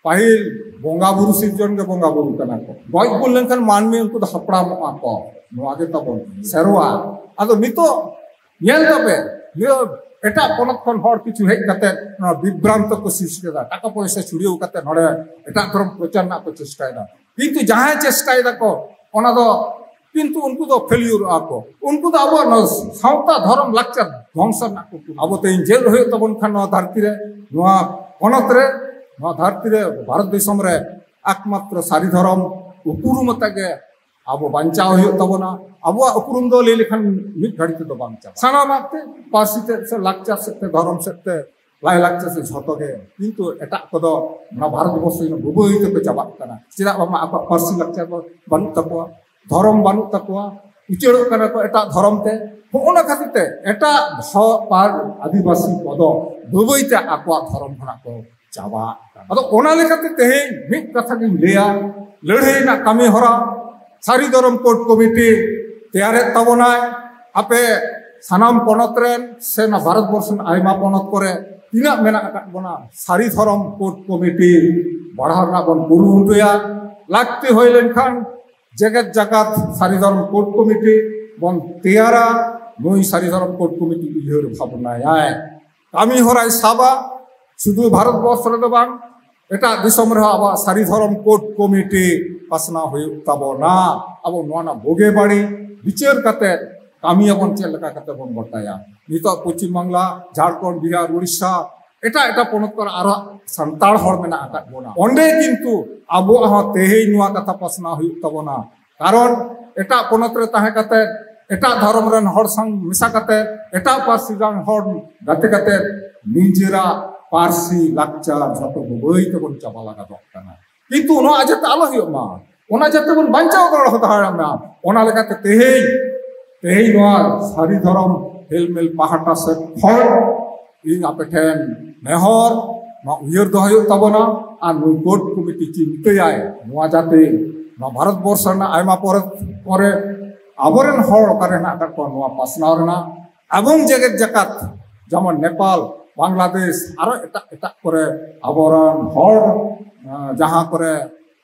ᱯᱟᱹᱦᱤᱞ ᱵᱚᱸᱜᱟ ᱵᱩᱨᱩ ᱥᱤᱨᱡᱚᱱ ᱜᱮ ᱵᱚᱸᱜᱟ ᱵᱩᱨᱩ ᱠᱟᱱᱟ ᱠᱚ᱾ ᱜᱚᱡ ᱜᱩᱨ ᱞᱮᱱᱠᱷᱟᱱ ᱢᱟᱹᱱᱢᱤ ᱩᱱᱠᱩ ᱫᱚ ᱦᱟᱯᱲᱟᱢᱚᱜᱼᱟ ᱠᱚ᱾ ᱱᱚᱣᱟ ᱜᱮ ᱛᱟᱵᱚᱱ ᱥᱮᱨᱣᱟ᱾ ᱟᱫᱚ ᱱᱤᱛᱚᱜ ᱧᱮᱞ ᱛᱟᱯᱮ, ᱱᱤᱭᱟᱹ ᱮᱴᱟᱜ ᱯᱚᱱᱚᱛ ᱠᱷᱚᱱ ᱦᱚᱲ ᱠᱤᱪᱷᱩ ᱦᱮᱡ ᱠᱟᱛᱮ ᱱᱚᱣᱟ ᱵᱤᱵᱷᱨᱟᱱᱛᱚ ᱠᱚ ᱥᱨᱤᱥᱴᱤ ᱮᱫᱟ, ᱴᱟᱠᱟ ᱯᱚᱭᱥᱟ ᱪᱷᱩᱲᱭᱟᱹᱣ ᱠᱟᱛᱮ ᱱᱚᱰᱮ ᱮᱴᱟᱜ ᱫᱷᱚᱨᱚᱢ ᱯᱨᱚᱪᱟᱨ ᱨᱮᱱᱟᱜ ᱠᱚ ᱪᱮᱥᱴᱟᱭᱮᱫᱟ᱾ ᱠᱤᱱᱛᱩ ᱡᱟᱦᱟᱸᱭ ᱪᱮᱥᱴᱟᱭ ᱫᱟᱠᱚ, ᱚᱱᱟ ᱫᱚ ᱠᱤᱱᱛᱩ ᱩᱱᱠᱩ ᱫᱚ ᱯᱷᱮᱞᱤᱭᱩᱨᱚᱜᱼᱟ ᱠᱚ᱾ ᱩᱱᱠᱩ ᱫᱚ ᱟᱵᱚᱣᱟᱜ ᱱᱚᱣᱟ ᱥᱟᱶᱛᱟ, ᱫᱷᱚᱨᱚᱢ, ᱞᱟᱠᱪᱟᱨ ᱫᱷᱚᱝᱥᱚ ᱨᱮᱱᱟᱜ ᱠᱚ ᱠᱩᱨᱩᱢᱩᱴᱩ᱾ ᱟᱵᱚ ᱛᱮᱦᱮᱧ ᱪᱮᱫ ᱦᱩᱭᱩᱜ ᱛᱟᱵᱚᱱ ᱠᱷᱟᱱ ᱱᱚᱣᱟ ᱫᱷᱟᱹᱨᱛᱤ ᱨᱮ, ᱱᱚᱣᱟ ᱯᱚᱱᱚᱛ ᱨᱮ, ᱱᱚᱣᱟ ᱫᱷᱟᱹᱨᱛᱤ ᱨᱮ, ᱵᱷᱟᱨᱚᱛ ᱫᱤᱥᱚᱢ ᱨᱮ ᱮᱠᱢᱟᱛᱨᱚ ᱥᱟᱹᱨᱤ ᱫᱷᱚᱨᱚᱢ ᱩᱯᱨᱩᱢ ᱟᱛᱮ ᱜᱮ ᱟᱵᱚ ᱵᱟᱧᱪᱟᱣ ᱦᱩᱭᱩᱜ ᱛᱟᱵᱚᱱᱟ᱾ ᱟᱵᱚᱣᱟᱜ ᱩᱯᱨᱩᱢ ᱫᱚ ᱞᱟᱹᱭ ᱞᱮᱠᱷᱟᱱ ᱢᱤᱫ ᱜᱷᱟᱹᱲᱤ ᱛᱮᱫᱚ ᱵᱟᱝ ᱪᱟᱵᱟᱜᱼᱟ᱾ ᱥᱟᱱᱟᱢᱟᱜ ᱛᱮ, ᱯᱟᱹᱨᱥᱤ ᱛᱮ ᱥᱮ ᱞᱟᱠᱪᱟᱨ ᱥᱮᱫ ᱛᱮ, ᱫᱷᱚᱨᱚᱢ ᱥᱮᱫ ᱛᱮ, ᱞᱟᱭᱼᱞᱟᱠᱪᱟᱨ ᱥᱮ ᱡᱷᱚᱛᱚ ᱜᱮ᱾ ᱠᱤᱱᱛᱩ ᱮᱴᱟᱜ ᱠᱚᱫᱚ ᱱᱚᱣᱟ ᱵᱷᱟᱨᱚᱛ ᱵᱚᱨᱥᱚ ᱨᱮᱱ ᱵᱟᱹᱵᱟᱹᱭ ᱛᱮᱠᱚ ᱪᱟᱵᱟᱜ ᱠᱟᱱᱟ᱾ ᱪᱮᱫᱟᱜ ᱵᱟᱝᱢᱟ ᱟᱠᱚᱣᱟᱜ ᱯᱟᱹᱨᱥᱤ ᱞᱟᱠᱪᱟᱨ ᱵᱟᱹᱱᱩᱜ ᱛᱟᱠᱚᱣᱟ, ᱫᱷᱚᱨᱚᱢ ᱵᱟᱹᱱᱩᱜ ᱛᱟᱠᱚᱣᱟ, ᱩᱪᱟᱹᱲᱚᱜ ᱠᱟᱱᱟ ᱠᱚ ᱮᱴᱟᱜ ᱫᱷᱚᱨᱚᱢ ᱛᱮ᱾ ᱦᱚᱸᱜᱼᱚ ᱱᱟ ᱠᱷᱟᱹᱛᱤᱨ ᱛᱮ ᱮᱴᱟᱜ ᱫᱷᱚ-, ᱯᱟᱨ-, ᱟᱹᱫᱤᱵᱟᱹᱥᱤ ᱠᱚᱫᱚ ᱵᱟᱹᱵᱟᱹᱭ ᱛᱮ ᱟᱠᱚᱣᱟᱜ ᱫᱷᱚᱨᱚᱢ ᱠᱷᱚᱱᱟᱜ ᱠᱚ ᱪᱟᱵᱟᱜ ᱠᱟᱱᱟ᱾ ᱟᱫᱚ ᱚᱱᱟ ᱞᱮᱠᱟᱛᱮ ᱛᱮᱦᱮᱧ ᱢᱤᱫ ᱠᱟᱛᱷᱟ ᱜᱤᱧ ᱞᱟᱹᱭᱟ, ᱞᱟᱹᱲᱦᱟᱹᱭ ᱨᱮᱱᱟᱜ ᱠᱟᱹᱢᱤ ᱦᱚᱨᱟ ᱥᱟᱹᱨᱤ ᱫᱷᱚᱨᱚᱢ ᱠᱳᱰ ᱠᱚᱢᱤᱴᱤ ᱛᱮᱭᱟᱨᱮᱫ ᱛᱟᱵᱚᱱᱟᱭ᱾ ᱟᱯᱮ ᱥᱟᱱᱟᱢ ᱯᱚᱱᱚᱛ ᱨᱮᱱ ᱥᱮ ᱱᱚᱣᱟ ᱵᱷᱟᱨᱚᱛ ᱵᱚᱨᱥᱚ ᱨᱮᱱᱟᱜ ᱟᱭᱢᱟ ᱯᱚᱱᱚᱛ ᱠᱚᱨᱮ ᱛᱤᱱᱟᱹᱜ ᱢᱮᱱᱟᱜ ᱟᱠᱟᱫ ᱵᱚᱱᱟ, ᱥᱟᱹᱨᱤ ᱫᱷᱚᱨᱚᱢ ᱠᱳᱰ ᱠᱚᱢᱤᱴᱤ ᱵᱟᱲᱦᱟᱣ ᱨᱮᱱᱟᱜ ᱵᱚᱱ ᱠᱩᱨᱩᱢᱩᱴᱩᱭᱟ᱾ ᱞᱟᱹᱠᱛᱤ ᱦᱩᱭ ᱞᱮᱱᱠᱷᱟᱱ ᱡᱮᱜᱮᱛ ᱡᱟᱠᱟᱛ ᱥᱟᱹᱨᱤ ᱫᱷᱚᱨᱚᱢ ᱠᱳᱰ ᱠᱚᱢᱤᱴᱤ ᱵᱚᱱ ᱛᱮᱭᱟᱨᱟ᱾ ᱱᱩᱭ ᱥᱟᱹᱨᱤ ᱫᱷᱚᱨᱚᱢ ᱠᱳᱰ ᱠᱚᱢᱤᱴᱤ ᱩᱭᱦᱟᱹᱨ ᱵᱷᱟᱵᱽᱱᱟᱭᱟᱭ, ᱠᱟᱹᱢᱤ ᱦᱚᱨᱟᱭ ᱥᱟᱵᱟ᱾ ᱥᱩᱫᱷᱩ ᱵᱷᱟᱨᱚᱛ ᱵᱚᱨᱥᱚ ᱨᱮᱫᱚ ᱵᱟᱝ, ᱮᱴᱟᱜ ᱫᱤᱥᱚᱢ ᱨᱮᱦᱚᱸ ᱟᱵᱚᱣᱟᱜ ᱥᱟᱹᱨᱤ ᱫᱷᱚᱨᱚᱢ ᱠᱳᱰ ᱠᱚᱢᱤᱴᱤ ᱯᱟᱥᱱᱟᱣ ᱦᱩᱭᱩᱜ ᱛᱟᱵᱚᱱᱟ᱾ ᱟᱵᱚ ᱱᱚᱣᱟ ᱨᱮᱱᱟᱜ ᱵᱩᱜᱤ ᱵᱟᱹᱲᱤᱡ ᱵᱤᱪᱟᱹᱨ ᱠᱟᱛᱮ ᱠᱟᱹᱢᱤᱭᱟᱵᱚᱱ, ᱪᱮᱫ ᱞᱮᱠᱟ ᱠᱟᱛᱮ ᱵᱚᱱ ᱜᱚᱴᱟᱭᱟ᱾ ᱱᱤᱛᱚᱜ ᱯᱚᱪᱷᱤᱢ ᱵᱟᱝᱞᱟ, ᱡᱷᱟᱲᱠᱷᱚᱸᱰ, ᱵᱤᱦᱟᱨ, ᱩᱲᱤᱥᱥᱟ, ᱮᱴᱟᱜ ᱮᱴᱟᱜ ᱯᱚᱱᱚᱛ ᱠᱚᱨᱮ ᱟᱨᱦᱚᱸ ᱥᱟᱱᱛᱟᱲ ᱦᱚᱲ ᱢᱮᱱᱟᱜ ᱟᱠᱟᱫ ᱵᱚᱱᱟ᱾ ᱚᱸᱰᱮ ᱠᱤᱱᱛᱩ ᱟᱵᱚᱣᱟᱜ ᱦᱚᱸ ᱛᱮᱦᱮᱧ ᱱᱚᱣᱟ ᱠᱟᱛᱷᱟ ᱯᱟᱥᱱᱟᱣ ᱦᱩᱭᱩᱜ ᱛᱟᱵᱚᱱᱟ᱾ ᱠᱟᱨᱚᱱ ᱮᱴᱟᱜ ᱯᱚᱱᱚᱛ ᱨᱮ ᱛᱟᱦᱮᱸ ᱠᱟᱛᱮ, ᱮᱴᱟᱜ ᱫᱷᱚᱨᱚᱢ ᱨᱮᱱ ᱦᱚᱲ ᱥᱟᱶ ᱢᱮᱥᱟ ᱠᱟᱛᱮ, ᱮᱴᱟᱜ ᱯᱟᱹᱨᱥᱤ ᱨᱮᱱ ᱦᱚᱲ ᱜᱟᱛᱮ ᱠᱟᱛᱮ ᱱᱤᱡᱮᱨᱟᱜ ᱯᱟᱹᱨᱥᱤ ᱞᱟᱠᱪᱟᱨ ᱡᱷᱚᱛᱚ ᱵᱟᱹᱭ ᱛᱮᱵᱚᱱ ᱪᱟᱵᱟ ᱞᱟᱜᱟᱫᱚᱜ ᱠᱟᱱᱟ᱾ ᱠᱤᱱᱛᱩ ᱱᱚᱣᱟ ᱡᱟᱛᱮ ᱟᱞᱚ ᱦᱩᱭᱩᱜ ᱢᱟ, ᱚᱱᱟ ᱡᱟᱛᱮ ᱵᱚᱱ ᱵᱟᱧᱪᱟᱣ ᱫᱚᱦᱚ ᱫᱟᱲᱮᱭᱟᱜ ᱢᱟ, ᱚᱱᱟ ᱞᱮᱠᱟᱛᱮ ᱛᱮᱦᱮᱧ, ᱛᱮᱦᱮᱧ ᱱᱚᱣᱟ ᱥᱟᱹᱨᱤ ᱫᱷᱚᱨᱚᱢ ᱦᱮᱞᱢᱮᱞ ᱯᱟᱦᱴᱟ ᱥᱮᱫ ᱠᱷᱚᱱ ᱤᱧ ᱟᱯᱮ ᱴᱷᱮᱱ ᱱᱮᱦᱚᱨ, ᱱᱚᱣᱟ ᱩᱭᱦᱟᱹᱨ ᱫᱚᱦᱚ ᱦᱩᱭᱩᱜ ᱛᱟᱵᱚᱱᱟ᱾ ᱟᱨ ᱱᱩᱭ ᱠᱳᱰ ᱠᱚᱢᱤᱴᱤ ᱪᱤᱱᱛᱟᱹᱭᱟᱭ, ᱱᱚᱣᱟ ᱡᱟᱛᱮ ᱱᱚᱣᱟ ᱵᱷᱟᱨᱚᱛ ᱵᱚᱨᱥᱚ ᱨᱮᱱᱟᱜ ᱟᱭᱢᱟ ᱯᱚᱨᱚᱛ ᱠᱚᱨᱮ ᱟᱵᱚᱨᱮᱱ ᱦᱚᱲ ᱚᱠᱟᱨᱮ ᱦᱮᱱᱟᱜ ᱟᱠᱟᱫ ᱠᱚᱣᱟ, ᱱᱚᱣᱟ ᱯᱟᱥᱱᱟᱣ ᱨᱮᱱᱟᱜ, ᱮᱵᱚᱝ ᱡᱮᱜᱮᱛ ᱡᱟᱠᱟᱛ, ᱡᱮᱢᱚᱱ ᱱᱮᱯᱟᱞ, ᱵᱟᱝᱞᱟᱫᱮᱥ, ᱟᱨᱚ ᱮᱴᱟᱜ ᱮᱴᱟᱜ ᱠᱚᱨᱮ ᱟᱵᱚᱨᱮᱱ ᱦᱚᱲ, ᱟᱸ, ᱡᱟᱦᱟᱸ ᱠᱚᱨᱮ,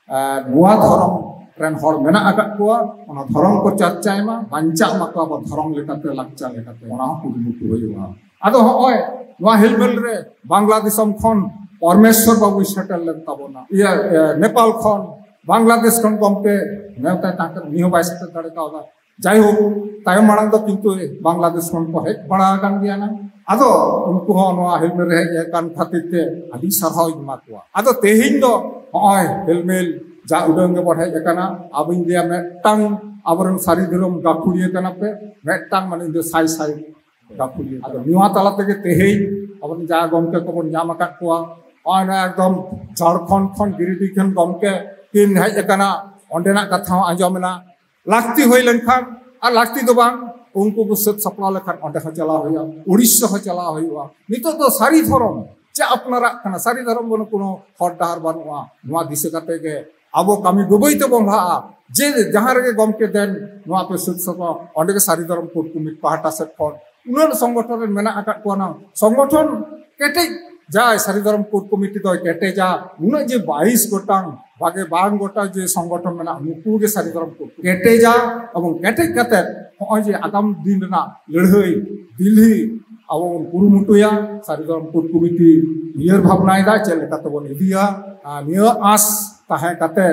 ᱟᱸ, ᱱᱚᱣᱟ ᱫᱷᱚᱨᱚᱢ ᱨᱮᱱ ᱦᱚᱲ ᱢᱮᱱᱟᱜ ᱟᱠᱟᱫ ᱠᱚᱣᱟ, ᱚᱱᱟ ᱫᱷᱚᱨᱚᱢ ᱠᱚ ᱪᱟᱨᱪᱟᱭ ᱢᱟ, ᱵᱟᱧᱪᱟᱜ ᱢᱟᱠᱚ ᱟᱵᱚ ᱫᱷᱚᱨᱚᱢ ᱞᱮᱠᱟᱛᱮ, ᱞᱟᱠᱪᱟᱨ ᱞᱮᱠᱟᱛᱮ, ᱚᱱᱟ ᱦᱚᱸ ᱠᱩᱨᱩᱢᱩᱴᱩ ᱦᱩᱭᱩᱜᱼᱟ᱾ ᱟᱫᱚ ᱦᱚᱸᱜᱼᱚᱭ ᱱᱚᱣᱟ ᱦᱮᱞᱢᱮᱞ ᱨᱮ ᱵᱟᱝᱞᱟ ᱫᱤᱥᱚᱢ ᱠᱷᱚᱱ ᱯᱚᱨᱢᱮᱥᱣᱚᱨ ᱵᱟᱵᱩᱭ ᱥᱮᱴᱮᱨ ᱞᱮᱱ ᱛᱟᱵᱚᱱᱟ, ᱤᱭᱟᱹ, ᱤᱭᱟᱹ, ᱱᱮᱯᱟᱞ ᱠᱷᱚᱱ, ᱵᱟᱝᱞᱟᱫᱮᱥ ᱠᱷᱚᱱ ᱜᱚᱢᱠᱮ ᱱᱮᱣᱛᱟᱭ ᱛᱟᱦᱮᱸ ᱠᱟᱱᱟ, ᱩᱱᱤ ᱦᱚᱸ ᱵᱟᱭ ᱥᱮᱴᱮᱨ ᱫᱟᱲᱮ ᱠᱟᱣᱫᱟ᱾ ᱡᱟᱭᱦᱳᱠ, ᱛᱟᱭᱚᱢ ᱢᱟᱲᱟᱝ ᱫᱚ ᱠᱤᱱᱛᱩ ᱵᱟᱝᱞᱟᱫᱮᱥ ᱠᱷᱚᱱ ᱠᱚ ᱦᱮᱡ ᱵᱟᱲᱟ ᱟᱠᱟᱱ ᱜᱮᱭᱟ ᱱᱟᱝ᱾ ᱟᱫᱚ ᱩᱱᱠᱩ ᱦᱚᱸ ᱱᱚᱣᱟ ᱦᱮᱞᱢᱮᱞ ᱨᱮ ᱦᱮᱡ ᱟᱠᱟᱱ ᱠᱷᱟᱹᱛᱤᱨ ᱛᱮ ᱟᱹᱰᱤ ᱥᱟᱨᱦᱟᱣ ᱤᱧ ᱮᱢᱟ ᱠᱚᱣᱟ᱾ ᱟᱫᱚ ᱛᱮᱦᱮᱧ ᱫᱚ ᱱᱚᱜᱼᱚᱭ ᱦᱮᱞᱢᱮᱞ ᱡᱟ ᱩᱰᱟᱹᱝ ᱜᱮᱵᱚᱱ ᱦᱮᱡ ᱟᱠᱟᱱᱟ, ᱟᱵᱚᱧ ᱞᱟᱹᱭᱟ ᱢᱤᱫᱴᱟᱝ ᱟᱵᱚᱨᱮᱱ ᱥᱟᱹᱨᱤ ᱫᱷᱚᱨᱚᱢ ᱜᱟᱹᱠᱷᱩᱲᱤᱭᱟᱹ ᱠᱟᱱᱟ ᱯᱮ, ᱢᱤᱫᱴᱟᱝ ᱢᱟᱱᱮ ᱤᱧ ᱫᱚ ᱥᱟᱭ ᱥᱟᱭ ᱜᱟᱹᱠᱷᱩᱲᱤᱭᱟᱹ᱾ ᱟᱫᱚ ᱱᱚᱣᱟ ᱛᱟᱞᱟ ᱛᱮᱜᱮ ᱛᱮᱦᱮᱧ ᱟᱵᱚᱨᱮᱱ ᱡᱟ ᱜᱚᱢᱠᱮ ᱠᱚᱵᱚᱱ ᱧᱟᱢ ᱟᱠᱟᱫ ᱠᱚᱣᱟ, ᱱᱚᱜᱼᱚᱭ ᱱᱚᱣᱟ ᱮᱠᱫᱚᱢ ᱡᱷᱟᱲᱠᱷᱚᱸᱰ ᱠᱷᱚᱱ ᱜᱤᱨᱤᱰᱤ ᱠᱷᱚᱱ ᱜᱚᱢᱠᱮ ᱠᱤᱱ ᱦᱮᱡ ᱟᱠᱟᱱᱟ, ᱚᱸᱰᱮᱱᱟᱜ ᱠᱟᱛᱷᱟ ᱦᱚᱸ ᱟᱸᱡᱚᱢ ᱮᱱᱟ᱾ ᱞᱟᱹᱠᱛᱤ ᱦᱩᱭ ᱞᱮᱱᱠᱷᱟᱱ, ᱟᱨ ᱞᱟᱹᱠᱛᱤ ᱫᱚ ᱵᱟᱝ, ᱩᱱᱠᱩ ᱠᱚ ᱥᱟᱹᱛ ᱥᱟᱯᱲᱟᱣ ᱞᱮᱠᱷᱟᱱ ᱚᱸᱰᱮ ᱦᱚᱸ ᱪᱟᱞᱟᱣ ᱦᱩᱭᱩᱜᱼᱟ, ᱩᱲᱤᱥᱥᱟ ᱦᱚᱸ ᱪᱟᱞᱟᱣ ᱦᱩᱭᱩᱜᱼᱟ᱾ ᱱᱤᱛᱚᱜ ᱫᱚ ᱥᱟᱹᱨᱤ ᱫᱷᱚᱨᱚᱢ ᱪᱮᱫ ᱟᱯᱱᱟᱨᱟᱜ ᱠᱟᱱᱟ? ᱥᱟᱹᱨᱤ ᱫᱷᱚᱨᱚᱢ ᱵᱟᱹᱱᱩᱜ, ᱠᱳᱱᱳ ᱦᱚᱨ ᱰᱟᱦᱟᱨ ᱵᱟᱹᱱᱩᱜᱼᱟ᱾ ᱱᱚᱣᱟ ᱫᱤᱥᱟᱹ ᱠᱟᱛᱮ ᱜᱮ ᱟᱵᱚ ᱠᱟᱹᱢᱤ ᱵᱟᱹᱵᱟᱹᱭ ᱛᱮᱵᱚᱱ ᱞᱟᱦᱟᱜᱼᱟ᱾ ᱡᱮ ᱡᱟᱦᱟᱸ ᱨᱮᱜᱮ ᱜᱚᱢᱠᱮ ᱫᱮᱱ ᱱᱚᱣᱟ ᱯᱮ ᱥᱩᱨ ᱥᱚᱵᱷᱟ, ᱚᱸᱰᱮ ᱜᱮ ᱥᱟᱹᱨᱤ ᱫᱷᱚᱨᱚᱢ ᱠᱳᱰ ᱠᱚᱢᱤᱴᱤ ᱯᱟᱦᱴᱟ ᱥᱮᱫ ᱠᱷᱚᱱ ᱩᱱᱟᱹᱜ ᱥᱚᱝᱜᱚᱴᱷᱚᱱ ᱨᱮ ᱢᱮᱱᱟᱜ ᱟᱠᱟᱫ ᱠᱚᱣᱟ᱾ ᱱᱟᱝ ᱥᱚᱝᱜᱚᱴᱷᱚᱱ ᱠᱮᱴᱮᱡ ᱡᱟᱭ, ᱥᱟᱹᱨᱤ ᱫᱷᱚᱨᱚᱢ ᱠᱳᱰ ᱠᱚᱢᱤᱴᱤ ᱫᱚᱭ ᱠᱮᱴᱮᱡᱟ᱾ ᱩᱱᱟᱹᱜ ᱡᱮ ᱵᱟᱭᱤᱥ ᱜᱚᱴᱟᱝ, ᱵᱟᱜᱮ ᱵᱟᱝ ᱜᱚᱴᱟ ᱡᱮ ᱥᱚᱝᱜᱚᱴᱷᱚᱱ ᱢᱮᱱᱟᱜᱼᱟ, ᱱᱩᱠᱩ ᱜᱮ ᱥᱟᱹᱨᱤ ᱫᱷᱚᱨᱚᱢ ᱠᱳᱰ ᱠᱮᱴᱮᱡᱟ᱾ ᱮᱵᱚᱝ ᱠᱮᱴᱮᱡ ᱠᱟᱛᱮ ᱱᱚᱜᱼᱚᱭ ᱡᱮ ᱟᱜᱟᱢ ᱫᱤᱱ ᱨᱮᱱᱟᱜ ᱞᱟᱹᱲᱦᱟᱹᱭ ᱫᱤᱞᱦᱤ ᱟᱵᱚ ᱵᱚᱱ ᱠᱩᱨᱩᱢᱩᱴᱩᱭᱟ᱾ ᱥᱟᱹᱨᱤ ᱫᱷᱚᱨᱚᱢ ᱠᱳᱰ ᱠᱚᱢᱤᱴᱤ ᱩᱭᱦᱟᱹᱨ ᱵᱷᱟᱵᱽᱱᱟᱭᱮᱫᱟ ᱪᱮᱫ ᱞᱮᱠᱟ ᱛᱮᱵᱚᱱ ᱤᱫᱤᱭᱟ᱾ ᱟᱨ ᱱᱤᱭᱟᱹ ᱟᱸᱥ ᱛᱟᱦᱮᱸ ᱠᱟᱛᱮ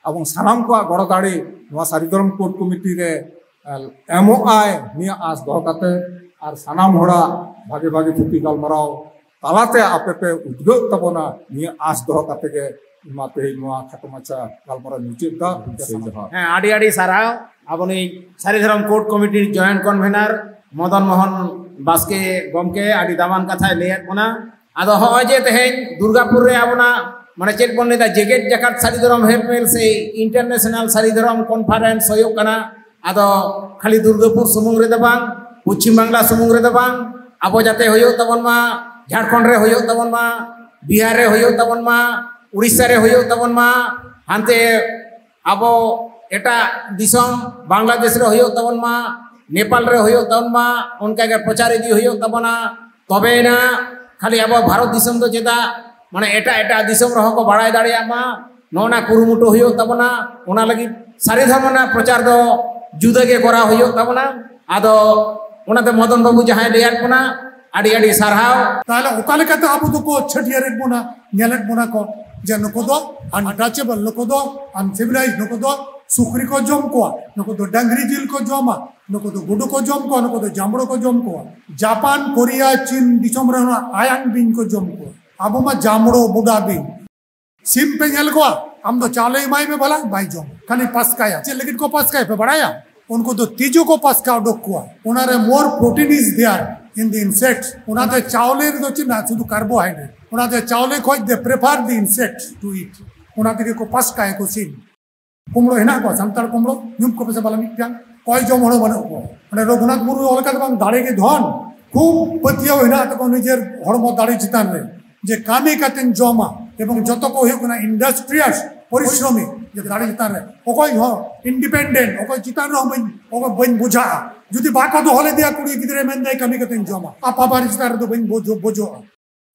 ᱮᱵᱚᱝ ᱥᱟᱱᱟᱢ ᱠᱚᱣᱟᱜ ᱜᱚᱲᱚ ᱫᱟᱲᱮ ᱱᱚᱣᱟ ᱥᱟᱹᱨᱤ ᱫᱷᱚᱨᱚᱢ ᱠᱳᱰ ᱠᱚᱢᱤᱴᱤ ᱨᱮ ᱮᱢᱚᱜ ᱟᱭ, ᱱᱤᱭᱟᱹ ᱟᱸᱥ ᱫᱚᱦᱚ ᱠᱟᱛᱮ ᱟᱨ ᱥᱟᱱᱟᱢ ᱦᱚᱲᱟᱜ ᱵᱷᱟᱜᱮ ᱵᱷᱟᱜᱮ ᱛᱷᱩᱛᱤ ᱜᱟᱞᱢᱟᱨᱟᱣ ᱛᱟᱞᱟᱛᱮ ᱟᱯᱮ ᱯᱮ ᱩᱫᱽᱜᱟᱹᱜ ᱛᱟᱵᱚᱱᱟ, ᱱᱤᱭᱟᱹ ᱟᱸᱥ ᱫᱚᱦᱚ ᱠᱟᱛᱮ ᱜᱮ ᱤᱧ ᱢᱟ ᱛᱮᱦᱮᱧ ᱱᱚᱣᱟ ᱠᱷᱟᱴᱚ ᱢᱟᱪᱷᱟ ᱜᱟᱞᱢᱟᱨᱟᱣ ᱢᱩᱪᱟᱹᱫ ᱫᱟ᱾ ᱥᱮ ᱡᱚᱦᱟᱨ᱾ ᱦᱮᱸ, ᱟᱹᱰᱤ ᱟᱹᱰᱤ ᱥᱟᱨᱦᱟᱣ᱾ ᱟᱵᱚ ᱱᱤᱡ ᱥᱟᱹᱨᱤ ᱫᱷᱚᱨᱚᱢ ᱠᱳᱰ ᱠᱚᱢᱤᱴᱤ ᱨᱤᱱ ᱡᱚᱭᱮᱱᱴ ᱠᱚᱱᱵᱷᱮᱱᱟᱨ ᱢᱚᱫᱚᱱ ᱢᱳᱦᱚᱱ ᱵᱟᱥᱠᱮ ᱜᱚᱢᱠᱮ ᱟᱹᱰᱤ ᱫᱟᱢᱟᱱ ᱠᱟᱛᱷᱟᱭ ᱞᱟᱹᱭᱟᱫ ᱵᱚᱱᱟ᱾ ᱟᱫᱚ ᱦᱚᱸᱜᱼᱚᱭ ᱡᱮ ᱛᱮᱦᱮᱧ ᱫᱩᱨᱜᱟᱯᱩᱨ ᱨᱮ ᱟᱵᱚᱱᱟᱜ, ᱢᱟᱱᱮ, ᱪᱮᱫ ᱵᱚᱱ ᱞᱟᱹᱭᱫᱟ, ᱡᱮᱜᱮᱛ ᱡᱟᱠᱟᱛ ᱥᱟᱹᱨᱤ ᱫᱷᱚᱨᱚᱢ ᱦᱮᱯᱮᱞ ᱥᱮ ᱤᱱᱴᱟᱨᱱᱮᱥᱚᱱᱟᱞ ᱥᱟᱹᱨᱤ ᱫᱷᱚᱨᱚᱢ ᱠᱚᱱᱯᱷᱟᱨᱮᱱᱥ ᱦᱩᱭᱩᱜ ᱠᱟᱱᱟ᱾ ᱟᱫᱚ ᱠᱷᱟᱹᱞᱤ ᱫᱩᱨᱜᱟᱯᱩᱨ ᱥᱩᱢᱩᱝ ᱨᱮᱫᱚ ᱵᱟᱝ, ᱯᱚᱪᱷᱤᱢ ᱵᱟᱝᱞᱟ ᱥᱩᱢᱩᱝ ᱨᱮᱫᱚ ᱵᱟᱝ, ᱟᱵᱚ ᱡᱟᱛᱮ ᱦᱩᱭᱩᱜ ᱛᱟᱵᱚᱱ ᱢᱟ, ᱡᱷᱟᱲᱠᱷᱚᱸᱰ ᱨᱮ ᱦᱩᱭᱩᱜ ᱛᱟᱵᱚᱱ ᱢᱟ, ᱵᱤᱦᱟᱨ ᱨᱮ ᱦᱩᱭᱩᱜ ᱛᱟᱵᱚᱱ ᱢᱟ, ᱩᱲᱤᱥᱥᱟ ᱨᱮ ᱦᱩᱭᱩᱜ ᱛᱟᱵᱚᱱ ᱢᱟ, ᱦᱟᱱᱛᱮ ᱟᱵᱚ ᱮᱴᱟᱜ ᱫᱤᱥᱚᱢ ᱵᱟᱝᱞᱟᱫᱮᱥ ᱨᱮ ᱦᱩᱭᱩᱜ ᱛᱟᱵᱚᱱ ᱢᱟ, ᱱᱮᱯᱟᱞ ᱨᱮ ᱦᱩᱭᱩᱜ ᱛᱟᱵᱚᱱ ᱢᱟ, ᱚᱱᱠᱟᱜᱮ ᱯᱨᱚᱪᱟᱨ ᱤᱫᱤ ᱦᱩᱭᱩᱜ ᱛᱟᱵᱚᱱᱟ᱾ ᱛᱚᱵᱮᱭᱮᱱᱟ ᱠᱷᱟᱹᱞᱤ ᱟᱵᱚ ᱵᱷᱟᱨᱚᱛ ᱫᱤᱥᱚᱢ ᱫᱚ ᱪᱮᱫᱟᱜ, ᱢᱟᱱᱮ, ᱮᱴᱟᱜ ᱮᱴᱟᱜ ᱫᱤᱥᱚᱢ ᱨᱮᱦᱚᱸ ᱠᱚ ᱵᱟᱲᱟᱭ ᱫᱟᱲᱮᱭᱟᱜ ᱢᱟ, ᱱᱚᱜᱼᱚ ᱱᱟ ᱠᱩᱨᱩᱢᱩᱴᱩ ᱦᱩᱭᱩᱜ ᱛᱟᱵᱚᱱᱟ᱾ ᱚᱱᱟ ᱞᱟᱹᱜᱤᱫ ᱥᱟᱹᱨᱤ ᱫᱷᱚᱨᱢᱚ ᱨᱮᱱᱟᱜ ᱯᱨᱚᱪᱟᱨ ᱫᱚ ᱡᱩᱫᱟᱹ ᱜᱮ ᱠᱚᱨᱟᱣ ᱦᱩᱭᱩᱜ ᱛᱟᱵᱚᱱᱟ᱾ ᱟᱫᱚ ᱚᱱᱟᱛᱮ ᱢᱚᱫᱚᱱ ᱵᱟᱹᱵᱩ ᱡᱟᱦᱟᱸᱭ ᱞᱟᱹᱭᱟᱫ ᱵᱚᱱᱟ, ᱟᱹᱰᱤ ᱟᱹᱰᱤ ᱥᱟᱨᱦᱟᱣ᱾ ᱛᱟᱦᱞᱮ ᱚᱠᱟ ᱞᱮᱠᱟᱛᱮ ᱟᱵᱚ ᱫᱚᱠᱚ ᱪᱷᱟᱹᱴᱭᱟᱹᱨᱮᱫ ᱵᱚᱱᱟ, ᱧᱮᱞᱮᱫ ᱵᱚᱱᱟ ᱠᱚ ᱡᱮ ᱱᱩᱠᱩ ᱫᱚ ᱟᱱᱴᱟᱪᱮᱵᱚᱞ, ᱱᱩᱠᱩ ᱫᱚ ᱟᱱᱥᱤᱵᱤᱞᱟᱭᱤᱡᱽ, ᱱᱩᱠᱩ ᱫᱚ ᱥᱩᱠᱨᱤ ᱠᱚ ᱡᱚᱢ ᱠᱚᱣᱟ, ᱱᱩᱠᱩ ᱫᱚ ᱰᱟᱝᱨᱤ ᱡᱤᱞ ᱠᱚ ᱡᱚᱢᱟ, ᱱᱩᱠᱩ ᱫᱚ ᱜᱩᱰᱩ ᱠᱚ ᱡᱚᱢ ᱠᱚᱣᱟ, ᱱᱩᱠᱩ ᱫᱚ ᱡᱟᱢᱵᱽᱲᱳ ᱠᱚ ᱡᱚᱢ ᱠᱚᱣᱟ᱾ ᱡᱟᱯᱟᱱ, ᱠᱳᱨᱤᱭᱟ, ᱪᱤᱱ ᱫᱤᱥᱚᱢ ᱨᱮᱦᱚᱸ ᱟᱭᱟᱝ ᱵᱤᱧ ᱠᱚ ᱡᱚᱢ ᱠᱚᱣᱟ᱾ ᱟᱵᱚ ᱢᱟ ᱡᱟᱢᱵᱽᱲᱳ, ᱵᱚᱰᱟ ᱵᱤᱧ᱾ ᱥᱤᱢ ᱯᱮ ᱧᱮᱞ ᱠᱚᱣᱟ, ᱟᱢ ᱫᱚ ᱪᱟᱣᱞᱮ ᱮᱢᱟᱭ ᱢᱮ ᱵᱷᱟᱞᱟ, ᱵᱟᱭ ᱡᱚᱢ, ᱠᱷᱟᱹᱞᱤ ᱯᱟᱥᱠᱟᱭᱟ᱾ ᱪᱮᱫ ᱞᱟᱹᱜᱤᱫ ᱠᱚ ᱯᱟᱥᱠᱟᱭᱟ ᱯᱮ ᱵᱟᱲᱟᱭᱟ? ᱩᱱᱠᱩ ᱫᱚ ᱛᱤᱡᱩ ᱠᱚ ᱯᱟᱥᱠᱟ ᱩᱰᱩᱠ ᱠᱚᱣᱟ᱾ ᱚᱱᱟᱨᱮ more protein is there in the insects. ᱚᱱᱟᱛᱮ ᱪᱟᱣᱞᱮ ᱨᱮᱫᱚ ᱪᱮᱫ ᱢᱮᱱᱟᱜᱼᱟ? ᱥᱩᱫᱷᱩ carbohydrate. ᱚᱱᱟᱛᱮ ᱪᱟᱣᱞᱮ ᱠᱷᱚᱡ they prefer the insects to eat. ᱚᱱᱟ ᱛᱮᱜᱮ ᱠᱚ ᱯᱟᱥᱠᱟᱭᱟ ᱠᱚ ᱥᱤᱢ᱾ ᱠᱩᱢᱲᱳ ᱦᱮᱱᱟᱜ ᱠᱚᱣᱟ, ᱥᱟᱱᱛᱟᱲ ᱠᱩᱢᱲᱳ, ᱧᱩᱢ ᱠᱚ ᱯᱮᱥᱮ ᱵᱟᱞᱟ ᱢᱤᱫᱴᱟᱝ, ᱠᱚᱭ ᱡᱚᱢ ᱦᱚᱲ ᱵᱟᱹᱱᱩᱜ ᱠᱚᱣᱟ᱾ ᱚᱸᱰᱮ ᱨᱚᱜᱷᱩᱱᱟᱛᱷ ᱢᱩᱨᱢᱩ ᱚᱞ ᱠᱟᱛᱮ ᱵᱟᱝ, ᱫᱟᱲᱮ ᱜᱮ ᱫᱷᱚᱱ, ᱠᱷᱩᱵ ᱯᱟᱹᱛᱭᱟᱹᱣ ᱦᱮᱱᱟᱜ ᱛᱟᱠᱚᱣᱟ ᱱᱤᱡᱮᱨ ᱦᱚᱲᱢᱚ ᱫᱟᱲᱮ ᱪᱮᱛᱟᱱ ᱨᱮ᱾ ᱡᱮ ᱠᱟᱹᱢᱤ ᱠᱟᱛᱮᱧ ᱡᱚᱢᱟ, ᱮᱵᱚᱝ ᱡᱚᱛᱚ ᱠᱚ ᱦᱩᱭᱩᱜ ᱠᱟᱱᱟ industrious, ᱯᱚᱨᱤᱥᱨᱚᱢᱤ, ᱡᱮ ᱫᱟᱲᱮ ᱪᱮᱛᱟᱱ ᱨᱮ ᱚᱠᱚᱭ ᱦᱚᱸ independent, ᱚᱠᱚᱭ ᱪᱮᱛᱟᱱ ᱨᱮᱦᱚᱸ ᱵᱟᱹᱧ, ᱚᱠᱚᱭ ᱵᱟᱹᱧ ᱵᱚᱡᱷᱟᱜᱼᱟ᱾ ᱡᱩᱫᱤ ᱵᱟᱠᱚ ᱫᱚᱦᱚ ᱞᱮᱫᱮᱭᱟ ᱠᱩᱲᱤ ᱜᱤᱫᱽᱨᱟᱹ, ᱢᱮᱱᱫᱟᱭ ᱠᱟᱹᱢᱤ ᱠᱟᱛᱮᱧ ᱡᱚᱢᱟ, ᱟᱯᱟ ᱵᱟᱨᱮ ᱪᱮᱛᱟᱱ ᱨᱮᱫᱚ ᱵᱟᱹᱧ ᱵᱚᱡᱚ-, ᱵᱚᱡᱚᱜᱼᱟ᱾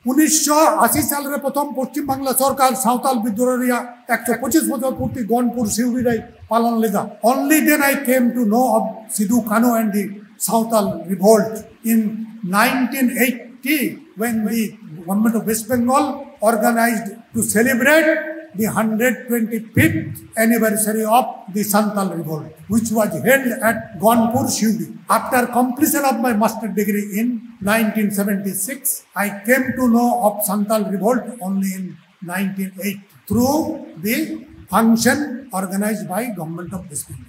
ᱩᱱᱤᱥᱥᱚ ᱟᱥᱤ ᱥᱟᱞ ᱨᱮ ᱯᱨᱚᱛᱷᱚᱢ ᱯᱚᱥᱪᱤᱢ ᱵᱟᱝᱞᱟ ᱥᱚᱨᱠᱟᱨ ᱥᱟᱶᱛᱟᱞ ᱵᱤᱫᱽᱨᱳᱦᱚ ᱨᱮᱭᱟᱜ ᱮᱠᱥᱚ ᱯᱚᱸᱪᱤᱥ ᱵᱚᱪᱷᱚᱨ ᱯᱩᱨᱛᱤ ᱜᱚᱱᱯᱩᱨ ᱥᱤᱣᱲᱤ ᱨᱮᱭ ᱯᱟᱞᱚᱱ ᱞᱮᱫᱟ᱾ Only then I came to know of Sidhu Kanu and the Santal revolt in nineteen eighty, when the Government of West Bengal organized to celebrate the hundred twenty-fifth anniversary of the Santal revolt, which was held at Gonpur Siwdi. After completion of my master degree in nineteen seventy-six, I came to know of Santal revolt only in nineteen eighty through the function organized by Government of West Bengal.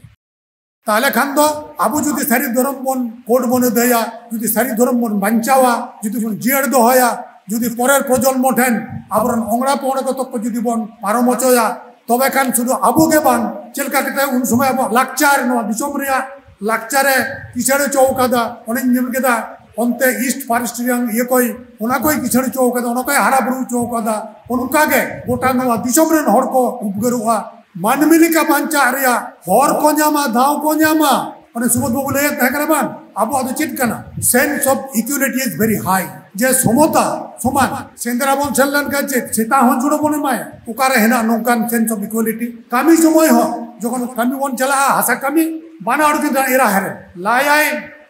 ᱛᱟᱦᱞᱮ ᱠᱷᱟᱱ ᱫᱚ ᱟᱵᱚ ᱡᱩᱫᱤ ᱥᱟᱹᱨᱤ ᱫᱷᱚᱨᱚᱢ ᱵᱚᱱ code ᱵᱚᱱ ᱟᱹᱫᱟᱹᱭᱟ, ᱡᱩᱫᱤ ᱥᱟᱹᱨᱤ ᱫᱷᱚᱨᱚᱢ ᱵᱚᱱ ᱵᱟᱧᱪᱟᱣᱟ, ᱡᱩᱫᱤ ᱵᱚᱱ ᱡᱤᱭᱟᱹᱲ ᱫᱚᱦᱚᱭᱟ, ᱡᱩᱫᱤ ᱯᱚᱨᱮᱨ ᱯᱨᱚᱡᱚᱱᱢᱚ ᱴᱷᱮᱱ ᱟᱵᱚᱨᱮᱱ ᱚᱝᱲᱟ ᱯᱚᱝᱲᱟ ᱠᱚ ᱛᱚᱠ ᱠᱚ ᱡᱩᱫᱤ ᱵᱚᱱ ᱯᱟᱨᱚᱢ ᱦᱚᱪᱚᱭᱟ, ᱛᱚᱵᱮ ᱠᱷᱟᱱ ᱥᱩᱫᱷᱩ ᱟᱵᱚ ᱜᱮ ᱵᱟᱝ, ᱪᱮᱫ ᱞᱮᱠᱟ ᱠᱟᱛᱮ ᱩᱱ ᱥᱚᱢᱚᱭ ᱟᱵᱚᱣᱟᱜ ᱞᱟᱠᱪᱟᱨ, ᱱᱚᱣᱟ ᱫᱤᱥᱚᱢ ᱨᱮᱭᱟᱜ ᱞᱟᱠᱪᱟᱨᱮ ᱠᱤᱥᱟᱹᱬ ᱦᱚᱪᱚ ᱟᱠᱟᱫᱟ, ᱚᱱᱮᱧ ᱧᱮᱞ ᱠᱮᱫᱟ ᱚᱱᱛᱮ ᱤᱥᱴ ᱯᱷᱚᱨᱮᱥᱴ ᱨᱮᱭᱟᱜ ᱤᱭᱟᱹ ᱠᱚᱭ, ᱚᱱᱟ ᱠᱚᱭ ᱠᱤᱥᱟᱹᱬ ᱦᱚᱪᱚ ᱟᱠᱟᱫᱟ, ᱚᱱᱟ ᱠᱚᱭ ᱦᱟᱨᱟ ᱵᱩᱨᱩ ᱦᱚᱪᱚ ᱟᱠᱟᱫᱟ, ᱚᱱᱠᱟ ᱜᱮ ᱜᱚᱴᱟ ᱱᱚᱣᱟ ᱫᱤᱥᱚᱢ ᱨᱮᱱ ᱦᱚᱲ ᱠᱚ ᱩᱯᱜᱟᱹᱨᱚᱜᱼᱟ᱾ ᱢᱟᱹᱱᱢᱤ ᱞᱮᱠᱟ ᱵᱟᱧᱪᱟᱜ ᱨᱮᱭᱟᱜ ᱦᱚᱨ ᱠᱚ ᱧᱟᱢᱟ, ᱫᱟᱣ ᱠᱚ ᱧᱟᱢᱟ᱾ ᱚᱱᱮ ᱥᱩᱵᱳᱫᱷ ᱵᱟᱵᱩ ᱞᱟᱹᱭᱮᱫ ᱛᱟᱦᱮᱸ ᱠᱟᱱᱟ ᱵᱟᱝ, ᱟᱵᱚᱣᱟᱜ ᱫᱚ ᱪᱮᱫ ᱠᱟᱱᱟ? Sense of equality is very high. ᱡᱮ ᱥᱚᱢᱚᱛᱟ, ᱥᱚᱢᱟᱱ᱾ ᱥᱮᱸᱫᱽᱨᱟ ᱵᱚᱱ ᱥᱮᱱ ᱞᱮᱱᱠᱷᱟᱱ ᱪᱮᱫ ᱥᱮᱛᱟ ᱦᱚᱸ ᱡᱩᱲᱟᱹ ᱵᱚᱱ ᱮᱢᱟᱭᱟ? ᱚᱠᱟᱨᱮ ᱦᱮᱱᱟᱜ ᱱᱚᱝᱠᱟᱱ sense of equality? ᱠᱟᱹᱢᱤ ᱥᱚᱢᱚᱭ ᱦᱚᱸ ᱡᱚᱠᱷᱚᱱ ᱠᱟᱹᱢᱤ ᱵᱚᱱ ᱪᱟᱞᱟᱜᱼᱟ, ᱦᱟᱥᱟ ᱠᱟᱹᱢᱤ, ᱵᱟᱱᱟ ᱦᱚᱲ ᱠᱤᱱ ᱮᱨᱟ ᱦᱮᱨᱮᱞ, ᱞᱟᱭᱟᱭ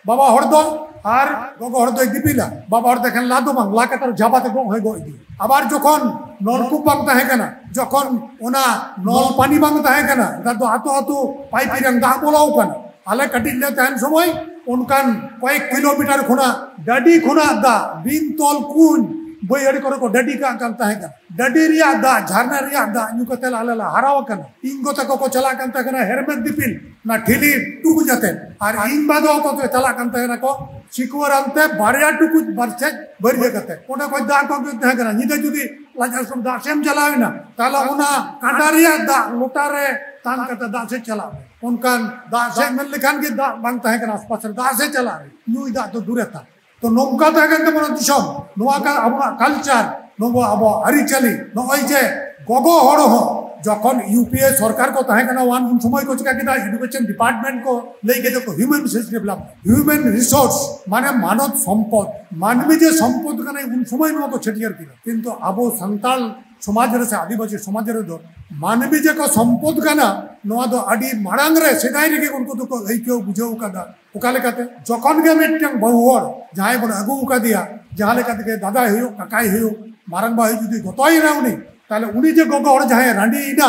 ᱵᱟᱵᱟ ᱦᱚᱲ ᱫᱚ, ᱟᱨ ᱜᱚᱜᱚ ᱦᱚᱲ ᱫᱚᱭ ᱫᱤᱯᱤᱞᱟ᱾ ᱵᱟᱵᱟ ᱦᱚᱲ ᱫᱚ ᱮᱠᱷᱮᱱ ᱞᱟ ᱫᱚ ᱵᱟᱝ, ᱞᱟ ᱠᱟᱛᱮ ᱡᱷᱟᱵᱟ ᱛᱮ ᱜᱚᱜ ᱦᱚᱸᱭ ᱜᱚᱜ ᱤᱫᱤᱭᱟ᱾ ᱟᱵᱟᱨ ᱡᱚᱠᱷᱚᱱ ᱱᱚᱞᱠᱩᱯ ᱵᱟᱝ ᱛᱟᱦᱮᱸ ᱠᱟᱱᱟ, ᱡᱚᱠᱷᱚᱱ ᱚᱱᱟ ᱱᱚᱞ ᱯᱟᱱᱤ ᱵᱟᱝ ᱛᱟᱦᱮᱸ ᱠᱟᱱᱟ, ᱱᱮᱛᱟᱨ ᱫᱚ ᱟᱛᱳ ᱟᱛᱳ ᱯᱟᱭᱤᱯ ᱨᱮᱱ ᱫᱟᱜ ᱵᱚᱞᱚ ᱟᱠᱟᱱᱟ᱾ ᱟᱞᱮ ᱠᱟᱹᱴᱤᱡ ᱞᱮ ᱛᱟᱦᱮᱱ ᱥᱚᱢᱚᱭ ᱚᱱᱠᱟᱱ ᱠᱚᱭᱮᱠ ᱠᱤᱞᱳᱢᱤᱴᱟᱨ ᱠᱷᱚᱱᱟᱜ ᱰᱟᱹᱰᱤ ᱠᱷᱚᱱᱟᱜ ᱫᱟᱜ, ᱵᱤᱱ ᱛᱚᱞ ᱠᱩᱧ, ᱵᱟᱹᱭᱦᱟᱹᱲ ᱠᱚᱨᱮ ᱠᱚ ᱰᱟᱹᱰᱤ ᱠᱟᱜ ᱠᱟᱱ ᱛᱟᱦᱮᱸ ᱠᱟᱱᱟ᱾ ᱰᱟᱹᱰᱤ ᱨᱮᱭᱟᱜ ᱫᱟᱜ, ᱡᱷᱟᱨᱱᱟ ᱨᱮᱭᱟᱜ ᱫᱟᱜ ᱧᱩ ᱠᱟᱛᱮ ᱟᱞᱮ ᱞᱮ ᱦᱟᱨᱟ ᱟᱠᱟᱱᱟ᱾ ᱤᱧ ᱜᱚ ᱛᱟᱠᱚ ᱠᱚ ᱪᱟᱞᱟᱜ ᱠᱟᱱ ᱛᱟᱦᱮᱸ ᱠᱟᱱᱟ ᱦᱮᱨᱢᱮᱫ ᱫᱤᱯᱤᱞ, ᱚᱱᱟ ᱴᱷᱤᱞᱤ ᱴᱩᱠᱩᱡ ᱟᱛᱮ, ᱟᱨ ᱤᱧ ᱵᱟ ᱫᱚ ᱠᱚ ᱪᱟᱞᱟᱜ ᱠᱟᱱ ᱛᱟᱦᱮᱸ ᱠᱟᱱᱟ ᱠᱚ ᱥᱤᱠᱩᱣᱟᱹᱨ ᱟᱱᱛᱮ ᱵᱟᱨᱭᱟ ᱴᱩᱠᱩᱡ ᱵᱟᱨ ᱪᱮᱫ ᱵᱟᱹᱨᱭᱟᱹ ᱠᱟᱛᱮ᱾ ᱚᱸᱰᱮ ᱠᱷᱚᱱ ᱫᱟᱜ ᱠᱚ ᱟᱹᱜᱩᱭᱮᱫ ᱛᱟᱦᱮᱸ ᱠᱟᱱᱟ᱾ ᱧᱤᱫᱟᱹ ᱡᱩᱫᱤ ᱞᱟᱡ ᱦᱟᱹᱥᱩ ᱫᱟᱜ ᱥᱮᱫ ᱮᱢ ᱪᱟᱞᱟᱣ ᱮᱱᱟ, ᱛᱟᱦᱞᱮ ᱚᱱᱟ ᱠᱟᱸᱰᱟ ᱨᱮᱭᱟᱜ ᱫᱟᱜ ᱞᱚᱴᱟ ᱨᱮ ᱛᱟᱝ ᱠᱟᱛᱮ ᱫᱟᱜ ᱥᱮᱫ ᱪᱟᱞᱟᱜ ᱢᱮ᱾ ᱚᱱᱠᱟᱱ ᱫᱟᱜ ᱥᱮᱫ ᱢᱮᱱ ᱞᱮᱠᱷᱟᱱ ᱜᱮ ᱫᱟᱜ ᱵᱟᱝ ᱛᱟᱦᱮᱸ ᱠᱟᱱᱟ ᱟᱥᱯᱟᱥ ᱨᱮ, ᱫᱟᱜ ᱥᱮᱫ ᱪᱟᱞᱟᱜ ᱨᱮ ᱧᱩᱭ ᱫᱟᱜ ᱫᱚ ᱫᱩᱨᱮ ᱛᱟᱦᱮᱸ᱾ ᱛᱚ ᱱᱚᱝᱠᱟ ᱛᱟᱦᱮᱸ ᱠᱟᱱ ᱛᱟᱵᱚᱱᱟ ᱫᱤᱥᱚᱢ, ᱱᱚᱣᱟ ᱠᱟᱱ ᱟᱵᱚᱱᱟᱜ culture᱾ ᱱᱚᱣᱟ ᱟᱵᱚ ᱟᱹᱨᱤᱪᱟᱹᱞᱤ, ᱱᱚᱜᱼᱚᱭ ᱡᱮ ᱜᱚᱜᱚ ᱦᱚᱲ ᱦᱚᱸ ᱡᱚᱠᱷᱚᱱ ᱤᱭᱩ ᱯᱤ ᱮ ᱥᱚᱨᱠᱟᱨ ᱠᱚ ᱛᱟᱦᱮᱸ ᱠᱟᱱᱟ, ᱩᱱ ᱥᱚᱢᱚᱭ ᱠᱚ ᱪᱤᱠᱟ ᱠᱮᱫᱟ, ᱮᱰᱩᱠᱮᱥᱚᱱ ᱰᱤᱯᱟᱨᱴᱢᱮᱱᱴ ᱠᱚ ᱞᱟᱹᱭ ᱠᱮᱫᱟ ᱠᱚ human resource development, human resource ᱢᱟᱱᱮ ᱢᱟᱱᱚᱵ ᱥᱚᱢᱯᱚᱫ, ᱢᱟᱹᱱᱢᱤ ᱡᱮ ᱥᱚᱢᱯᱚᱫ ᱠᱟᱱᱟᱭ, ᱩᱱ ᱥᱚᱢᱚᱭ ᱱᱚᱣᱟ ᱠᱚ ᱪᱷᱟᱹᱴᱭᱟᱹᱨ ᱠᱮᱫᱟ᱾ ᱠᱤᱱᱛᱩ ᱟᱵᱚ ᱥᱟᱱᱛᱟᱲ ᱥᱚᱢᱟᱡᱽ ᱨᱮ ᱥᱮ ᱟᱹᱫᱤᱵᱟᱹᱥᱤ ᱥᱚᱢᱟᱡᱽ ᱨᱮᱫᱚ ᱢᱟᱹᱱᱢᱤ ᱡᱮ ᱠᱚ ᱥᱚᱢᱯᱚᱫ ᱠᱟᱱᱟ, ᱱᱚᱣᱟ ᱫᱚ ᱟᱹᱰᱤ ᱢᱟᱲᱟᱝ ᱨᱮ, ᱥᱮᱫᱟᱭ ᱨᱮᱜᱮ ᱩᱱᱠᱩ ᱫᱚᱠᱚ ᱟᱹᱭᱠᱟᱹᱣ ᱵᱩᱡᱷᱟᱹᱣ ᱠᱟᱫᱟ᱾ ᱚᱠᱟ ᱞᱮᱠᱟᱛᱮ? ᱡᱚᱠᱷᱚᱱ ᱜᱮ ᱢᱤᱫᱴᱟᱝ ᱵᱟᱹᱦᱩ ᱦᱚᱲ ᱡᱟᱦᱟᱸᱭ ᱵᱚᱱ ᱟᱹᱜᱩ ᱟᱠᱟᱫᱮᱭᱟ, ᱡᱟᱦᱟᱸ ᱞᱮᱠᱟ ᱛᱮᱜᱮ ᱫᱟᱫᱟᱭ ᱦᱩᱭᱩᱜ, ᱠᱟᱠᱟᱭ ᱦᱩᱭᱩᱜ, ᱢᱟᱨᱟᱝ ᱵᱟᱹᱦᱩ ᱡᱩᱫᱤ ᱜᱚᱛᱚᱭᱮᱱᱟ ᱩᱱᱤ, ᱛᱟᱦᱞᱮ ᱩᱱᱤ ᱡᱮ ᱜᱚᱜᱚ ᱦᱚᱲ ᱡᱟᱦᱟᱸᱭ ᱨᱟᱺᱰᱤᱭᱮᱱᱟ,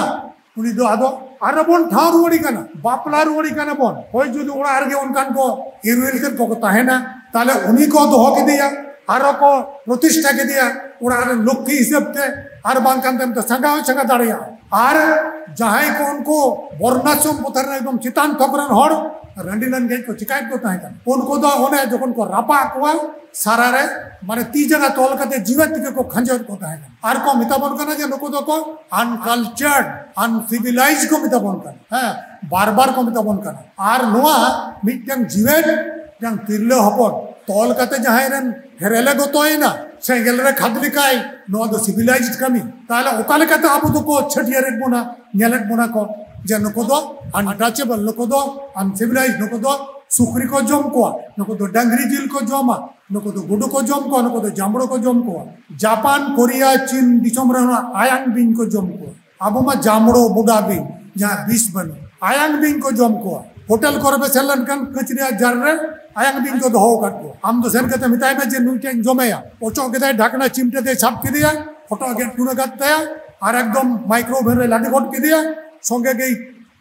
ᱩᱱᱤ ᱫᱚ ᱟᱫᱚ ᱟᱨᱚ ᱵᱚᱱ ᱴᱷᱟᱶ ᱨᱩᱣᱟᱹᱲᱮ ᱠᱟᱱᱟ, ᱵᱟᱯᱞᱟ ᱨᱩᱣᱟᱹᱲᱮ ᱠᱟᱱᱟ ᱵᱚᱱ᱾ ᱦᱳᱭ, ᱡᱩᱫᱤ ᱚᱲᱟᱜ ᱨᱮᱜᱮ ᱚᱱᱠᱟᱱ ᱠᱚ ᱤᱨᱤᱞ ᱠᱚ ᱠᱚ ᱛᱟᱦᱮᱱᱟ, ᱛᱟᱦᱞᱮ ᱩᱱᱤ ᱠᱚ ᱫᱚᱦᱚ ᱠᱮᱫᱮᱭᱟ, ᱟᱨᱚ ᱠᱚ ᱯᱨᱚᱛᱤᱥᱴᱷᱟ ᱠᱮᱫᱮᱭᱟ ᱚᱲᱟᱜ ᱨᱮᱱ ᱞᱚᱠᱠᱷᱤ ᱦᱤᱥᱟᱹᱵ ᱛᱮ, ᱟᱨ ᱵᱟᱝᱠᱷᱟᱱ ᱛᱟᱭᱚᱢ ᱛᱮ ᱥᱟᱸᱜᱟ ᱦᱚᱸᱭ ᱥᱟᱸᱜᱟ ᱫᱟᱲᱮᱭᱟᱜᱼᱟ᱾ ᱟᱨ ᱡᱟᱦᱟᱸᱭ ᱠᱚ ᱩᱱᱠᱩ ᱵᱚᱨᱱᱟᱥᱨᱚᱢ ᱯᱨᱚᱛᱷᱟ ᱨᱮᱱ ᱮᱠᱫᱚᱢ ᱪᱮᱛᱟᱱ ᱛᱷᱚᱠ ᱨᱮᱱ ᱦᱚᱲ ᱨᱟᱺᱰᱤ ᱞᱮᱱ ᱜᱮ ᱠᱚ ᱪᱤᱠᱟᱹᱭᱮᱫ ᱠᱚ ᱛᱟᱦᱮᱸ ᱠᱟᱱᱟ, ᱩᱱᱠᱩ ᱫᱚ ᱚᱱᱮ ᱡᱚᱠᱷᱚᱱ ᱠᱚ ᱨᱟᱯᱟᱜ ᱠᱚᱣᱟ, ᱥᱟᱨᱟ ᱨᱮ ᱢᱟᱱᱮ ᱛᱤ ᱡᱟᱸᱜᱟ ᱛᱚᱞ ᱠᱟᱛᱮ ᱡᱤᱣᱮᱫ ᱛᱮᱜᱮ ᱠᱚ ᱠᱷᱟᱸᱡᱚᱭᱮᱫ ᱠᱚ ᱛᱟᱦᱮᱸ ᱠᱟᱱᱟ᱾ ᱟᱨ ᱠᱚ ᱢᱮᱛᱟ ᱵᱚᱱ ᱠᱟᱱᱟ ᱡᱮ ᱱᱩᱠᱩ ᱫᱚᱠᱚ uncultured, uncivilized ᱠᱚ ᱢᱮᱛᱟ ᱵᱚᱱ ᱠᱟᱱᱟ᱾ ᱦᱮᱸ, ᱵᱟᱨᱵᱟᱨ ᱠᱚ ᱢᱮᱛᱟ ᱵᱚᱱ ᱠᱟᱱᱟ᱾ ᱟᱨ ᱱᱚᱣᱟ ᱢᱤᱫᱴᱟᱝ ᱡᱤᱣᱮᱫ ᱢᱤᱫᱴᱟᱝ ᱛᱤᱨᱞᱟᱹ ᱦᱚᱯᱚᱱ ᱛᱚᱞ ᱠᱟᱛᱮ ᱡᱟᱦᱟᱸᱭ ᱨᱮᱱ ᱦᱮᱨᱮᱞᱮ ᱜᱚᱛᱚᱭᱮᱱᱟ, ᱥᱮᱸᱜᱮᱞ ᱨᱮ ᱠᱷᱟᱫᱽ ᱞᱮᱠᱟᱭ, ᱱᱚᱣᱟ ᱫᱚ civilized ᱠᱟᱹᱢᱤ᱾ ᱛᱟᱦᱞᱮ ᱚᱠᱟ ᱞᱮᱠᱟᱛᱮ ᱟᱵᱚ ᱫᱚᱠᱚ ᱪᱷᱟᱹᱴᱭᱟᱹᱨᱮᱫ ᱵᱚᱱᱟ, ᱧᱮᱞᱮᱫ ᱵᱚᱱᱟ ᱠᱚ ᱡᱮ ᱱᱩᱠᱩ ᱫᱚ untouchable, ᱱᱩᱠᱩ ᱫᱚ uncivilized, ᱱᱩᱠᱩ ᱫᱚ ᱥᱩᱠᱨᱤ ᱠᱚ ᱡᱚᱢ ᱠᱚᱣᱟ, ᱱᱩᱠᱩ ᱫᱚ ᱰᱟᱝᱨᱤ ᱡᱤᱞ ᱠᱚ ᱡᱚᱢᱟ, ᱱᱩᱠᱩ ᱫᱚ ᱜᱩᱰᱩ ᱠᱚ ᱡᱚᱢ ᱠᱚᱣᱟ, ᱱᱩᱠᱩ ᱫᱚ ᱡᱟᱢᱵᱽᱲᱩ ᱠᱚ ᱡᱚᱢ ᱠᱚᱣᱟ᱾ ᱡᱟᱯᱟᱱ, ᱠᱳᱨᱤᱭᱟ, ᱪᱤᱱ ᱫᱤᱥᱚᱢ ᱨᱮ ᱚᱱᱟ ᱟᱭᱟᱝ ᱵᱤᱧ ᱠᱚ ᱡᱚᱢ ᱠᱚᱣᱟ᱾ ᱟᱵᱚ ᱢᱟ ᱡᱟᱢᱵᱽᱲᱩ, ᱵᱚᱰᱟ ᱵᱤᱧ, ᱡᱟᱦᱟᱸ ᱵᱤᱥ ᱵᱟᱹᱱᱩᱜ, ᱟᱭᱟᱝ ᱵᱤᱧ ᱠᱚ ᱡᱚᱢ ᱠᱚᱣᱟ᱾ ᱦᱳᱴᱮᱞ ᱠᱚᱨᱮ ᱯᱮ ᱥᱮᱱ ᱞᱮᱱᱠᱷᱟᱱ ᱠᱟᱹᱪ ᱨᱮᱭᱟᱜ ᱡᱟᱨ ᱨᱮ ᱟᱭᱟᱝ ᱵᱤᱧ ᱠᱚ ᱫᱚᱦᱚ ᱟᱠᱟᱫ ᱠᱚᱣᱟ᱾ ᱟᱢ ᱫᱚ ᱥᱮᱱ ᱠᱟᱛᱮ ᱢᱮᱛᱟᱭ ᱢᱮ ᱡᱮ ᱱᱩᱭ ᱴᱷᱮᱱ ᱡᱚᱢᱮᱭᱟ, ᱚᱪᱚᱜ ᱠᱮᱫᱟᱭ ᱰᱷᱟᱠᱱᱟ, ᱪᱤᱢᱴᱟᱹ ᱛᱮᱭ ᱥᱟᱵ ᱠᱮᱫᱮᱭᱟ, ᱦᱚᱴᱚᱜ ᱜᱮᱫ ᱴᱩᱱᱟᱹ ᱠᱟᱫ ᱛᱟᱭᱟ, ᱟᱨ ᱮᱠᱫᱚᱢ ᱢᱟᱭᱠᱨᱳᱣᱮᱵᱷ ᱨᱮ ᱞᱟᱫᱮ ᱜᱚᱫ ᱠᱮᱫᱮᱭᱟ᱾ ᱥᱚᱸᱜᱮ ᱜᱮᱭ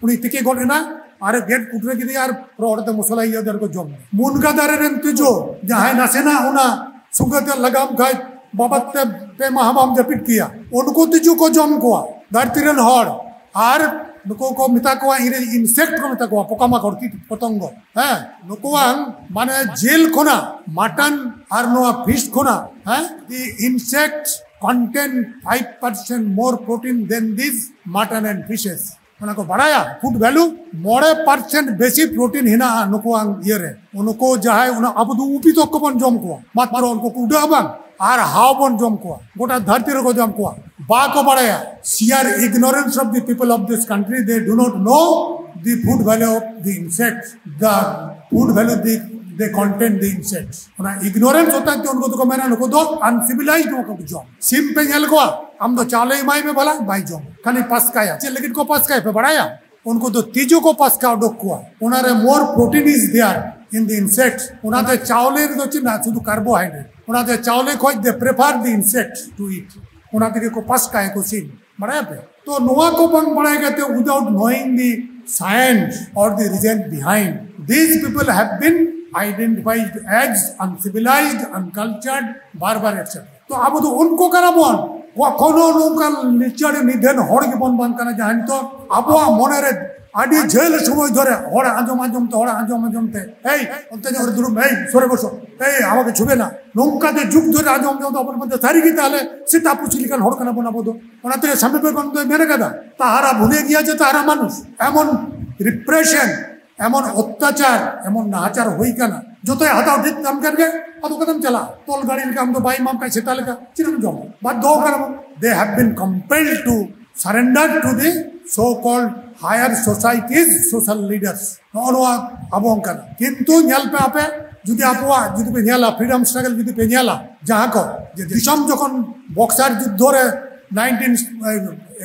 ᱩᱱᱤ ᱛᱤᱠᱤ ᱜᱚᱫ ᱮᱱᱟ, ᱟᱨ ᱜᱮᱫ ᱠᱩᱴᱨᱟᱹ ᱠᱮᱫᱮᱭᱟ, ᱟᱨ ᱨᱚᱦᱚᱲ ᱛᱮ ᱢᱚᱥᱞᱟ ᱤᱭᱟᱹ ᱠᱟᱛᱮ ᱠᱚ ᱡᱚᱢ᱾ ᱢᱩᱱᱜᱟ ᱫᱟᱨᱮ ᱨᱮᱱ ᱛᱤᱡᱩ, ᱡᱟᱦᱟᱸᱭ ᱱᱟᱥᱮᱱᱟᱜ ᱚᱱᱟ ᱥᱩᱜᱟᱹ ᱛᱮ ᱞᱟᱜᱟᱣ ᱠᱷᱟᱡ, ᱵᱟᱵᱟᱫ ᱛᱮ ᱯᱮ ᱢᱟᱦᱟ ᱵᱟᱢ ᱡᱟᱹᱯᱤᱫ ᱠᱮᱭᱟ, ᱩᱱᱠᱩ ᱛᱤᱡᱩ ᱠᱚ ᱡᱚᱢ ᱠᱚᱣᱟ ᱫᱷᱟᱹᱨᱛᱤ ᱨᱮᱱ ᱦᱚᱲ᱾ ᱟᱨ ᱱᱩᱠᱩ ᱠᱚ ᱢᱮᱛᱟ ᱠᱚᱣᱟ ᱤᱱᱨᱮᱡᱤ insect ᱠᱚ ᱢᱮᱛᱟ ᱠᱚᱣᱟ, ᱯᱚᱠᱟᱢᱟᱠᱚᱲ, ᱠᱤᱴ ᱯᱚᱛᱚᱝᱜᱚ᱾ ᱦᱮᱸ, ᱱᱩᱠᱩᱣᱟᱝ ᱢᱟᱱᱮ ᱡᱤᱞ ᱠᱷᱚᱱᱟᱜ, mutton ᱟᱨ ᱱᱚᱣᱟ fish ᱠᱷᱚᱱᱟᱜ, ᱦᱮᱸ, the insects contain five percent more protein than these mutton and fishes᱾ ᱚᱱᱟ ᱠᱚ ᱵᱟᱲᱟᱭᱟ, food value ᱢᱚᱬᱮ percent ᱵᱮᱥᱤ protein ᱦᱮᱱᱟᱜᱼᱟ ᱱᱩᱠᱩᱣᱟᱝ ᱤᱭᱟᱹ ᱨᱮ᱾ ᱱᱩᱠᱩ ᱡᱟᱦᱟᱸᱭ ᱚᱱᱟ ᱟᱵᱚ ᱫᱚ ᱩᱯᱤ ᱛᱚᱠ ᱠᱚᱵᱚᱱ ᱡᱚᱢ ᱠᱚᱣᱟ, ᱢᱟᱛᱨᱚ ᱩᱱᱠᱩ ᱠᱚ ᱩᱰᱟᱹᱜᱼᱟ ᱵᱟᱝ, ᱟᱨ ᱦᱟᱣ ᱵᱚᱱ ᱡᱚᱢ ᱠᱚᱣᱟ, ᱜᱚᱴᱟ ᱫᱷᱟᱹᱨᱛᱤ ᱨᱮᱠᱚ ᱡᱚᱢ ᱠᱚᱣᱟ᱾ ᱵᱟᱠᱚ ᱵᱟᱲᱟᱭᱟ, sheer ignorance of the people of this country, they do not know the food value of the insects. The food value they, they contain the insects. ᱚᱱᱟ ignorance ᱦᱚᱛᱮᱡ ᱛᱮ ᱩᱱᱠᱩ ᱫᱚᱠᱚ ᱢᱮᱱᱟ ᱱᱩᱠᱩ ᱫᱚ uncivilized, ᱱᱚᱣᱟ ᱠᱚ ᱡᱚᱢ᱾ ᱥᱤᱢ ᱯᱮ ᱧᱮᱞ ᱠᱚᱣᱟ, ᱟᱢ ᱫᱚ ᱪᱟᱣᱞᱮ ᱮᱢᱟᱭ ᱢᱮ ᱵᱷᱟᱞᱟ, ᱵᱟᱭ ᱡᱚᱢ, ᱠᱷᱟᱹᱞᱤ ᱯᱟᱥᱠᱟᱭᱟ᱾ ᱪᱮᱫ ᱞᱟᱹᱜᱤᱫ ᱠᱚ ᱯᱟᱥᱠᱟᱭᱟ ᱯᱮ ᱵᱟᱲᱟᱭᱟ? ᱩᱱᱠᱩ ᱫᱚ ᱛᱤᱡᱩ ᱠᱚ ᱯᱟᱥᱠᱟ ᱩᱰᱩᱠ ᱠᱚᱣᱟ, ᱚᱱᱟᱨᱮ more protein is there in the insects. ᱚᱱᱟᱛᱮ ᱪᱟᱣᱞᱮ ᱨᱮᱫᱚ ᱪᱮᱫ ᱢᱮᱱᱟᱜᱼᱟ? ᱥᱩᱫᱷᱩ carbohydrate. ᱚᱱᱟᱛᱮ ᱪᱟᱣᱞᱮ ᱠᱷᱚᱡ they prefer the insects to eat. ᱚᱱᱟ ᱛᱮᱜᱮ ᱠᱚ ᱯᱟᱥᱠᱟᱭᱟᱠᱚ ᱥᱤᱢ, ᱵᱟᱲᱟᱭᱟᱯᱮ? ᱛᱚ ᱱᱚᱣᱟ ᱠᱚ ᱵᱟᱝ ᱵᱟᱲᱟᱭ ᱠᱟᱛᱮ, without knowing the science or the reason behind, these people have been identified as uncivilized, uncultured, barbar, et cetera. ᱛᱚ ᱟᱵᱚ ᱫᱚ ᱩᱱᱠᱩ ᱠᱟᱱᱟ ᱵᱚᱱ, ᱠᱚᱠᱷᱚᱱᱳ ᱱᱚᱝᱠᱟ ᱞᱤᱪᱟᱹᱲ ᱱᱤᱫᱷᱟᱹᱱ ᱦᱚᱲ ᱜᱮᱵᱚᱱ ᱵᱟᱝ ᱠᱟᱱᱟ, ᱡᱟᱦᱟᱸ ᱱᱤᱛᱚᱜ ᱟᱵᱚᱣᱟᱜ ᱢᱚᱱᱮ ᱨᱮ ᱟᱹᱰᱤ ᱡᱷᱟᱹᱞ ᱥᱚᱢᱚᱭ ᱫᱷᱚᱨᱮ ᱦᱚᱲ ᱟᱸᱡᱚᱢ ᱟᱸᱡᱚᱢ ᱛᱮ, ᱦᱚᱲ ᱟᱸᱡᱚᱢ ᱟᱸᱡᱚᱢ ᱛᱮ, "ᱮᱭ, ᱚᱱᱛᱮ ᱧᱚᱜ ᱨᱮ ᱫᱩᱲᱩᱵ ᱢᱮ, ᱮᱭ, ᱥᱚᱨᱮ ᱵᱚᱥᱚ, ᱮᱭ, ᱟᱢᱟᱜᱮ ᱪᱷᱩᱵᱮ ᱱᱟ", ᱱᱚᱝᱠᱟ ᱛᱮ ᱡᱩᱜᱽ ᱫᱷᱚᱨᱮ ᱟᱸᱡᱚᱢ ᱟᱸᱡᱚᱢ ᱛᱮ ᱟᱵᱚ ᱵᱚᱱ ᱢᱮᱱᱫᱟ, ᱥᱟᱹᱨᱤ ᱜᱮ ᱛᱟᱦᱞᱮ ᱥᱮᱛᱟ ᱯᱩᱥᱤ ᱞᱮᱠᱟᱱ ᱦᱚᱲ ᱠᱟᱱᱟ ᱵᱚᱱ ᱟᱵᱚ ᱫᱚ᱾ ᱚᱱᱟᱛᱮ ᱥᱟᱢᱤ ᱵᱮᱜᱚᱱ ᱫᱚᱭ ᱢᱮᱱ ᱠᱟᱫᱟ, "ᱛᱟᱦᱟᱨᱟ ᱵᱷᱩᱞᱮ ᱜᱮᱭᱟ ᱡᱮ ᱛᱟᱦᱟᱨᱟ ᱢᱟᱱᱩᱥ", ᱮᱢᱚᱱ repression, ᱮᱢᱚᱱ ᱚᱛᱛᱟᱪᱟᱨ, ᱮᱢᱚᱱ ᱱᱟᱦᱟᱪᱟᱨ ᱦᱩᱭ ᱠᱟᱱᱟ, ᱡᱚᱛᱚᱭ ᱦᱟᱛᱟᱣ ᱴᱷᱤᱠ ᱛᱟᱢ ᱠᱟᱱ ᱜᱮ, ᱟᱫᱚ ᱚᱠᱟᱛᱮᱢ ᱪᱟᱞᱟᱜᱼᱟ? ᱛᱚᱞ ᱜᱟᱹᱲᱤ ᱞᱮᱠᱟ ᱟᱢ ᱫᱚ ᱵᱟᱭ ᱮᱢᱟᱢ ᱠᱷᱟᱡ ᱥᱮᱛᱟ ᱞᱮᱠᱟ ᱪᱮᱫ ᱮᱢ ᱡᱚᱢᱟ? ᱵᱟᱫᱽᱫᱷᱚ ᱠᱟᱱᱟ ᱵᱚᱱ᱾ They have been compelled to surrender to the so called higher societies, social leaders. ᱱᱚᱜᱼᱚ ᱱᱚᱣᱟ ᱟᱵᱚ ᱚᱱᱠᱟᱱᱟ᱾ ᱠᱤᱱᱛᱩ ᱧᱮᱞ ᱯᱮ ᱟᱯᱮ, ᱡᱩᱫᱤ ᱟᱵᱚᱣᱟᱜ ᱡᱩᱫᱤ ᱯᱮ ᱧᱮᱞᱟ, freedom struggle ᱡᱩᱫᱤ ᱯᱮ ᱧᱮᱞᱟ, ᱡᱟᱦᱟᱸ ᱠᱚ ᱡᱮ ᱫᱤᱥᱚᱢ ᱡᱚᱠᱷᱚᱱ ᱵᱚᱠᱥᱟᱨ ᱡᱩᱫᱽᱫᱷᱚ ᱨᱮ nineteen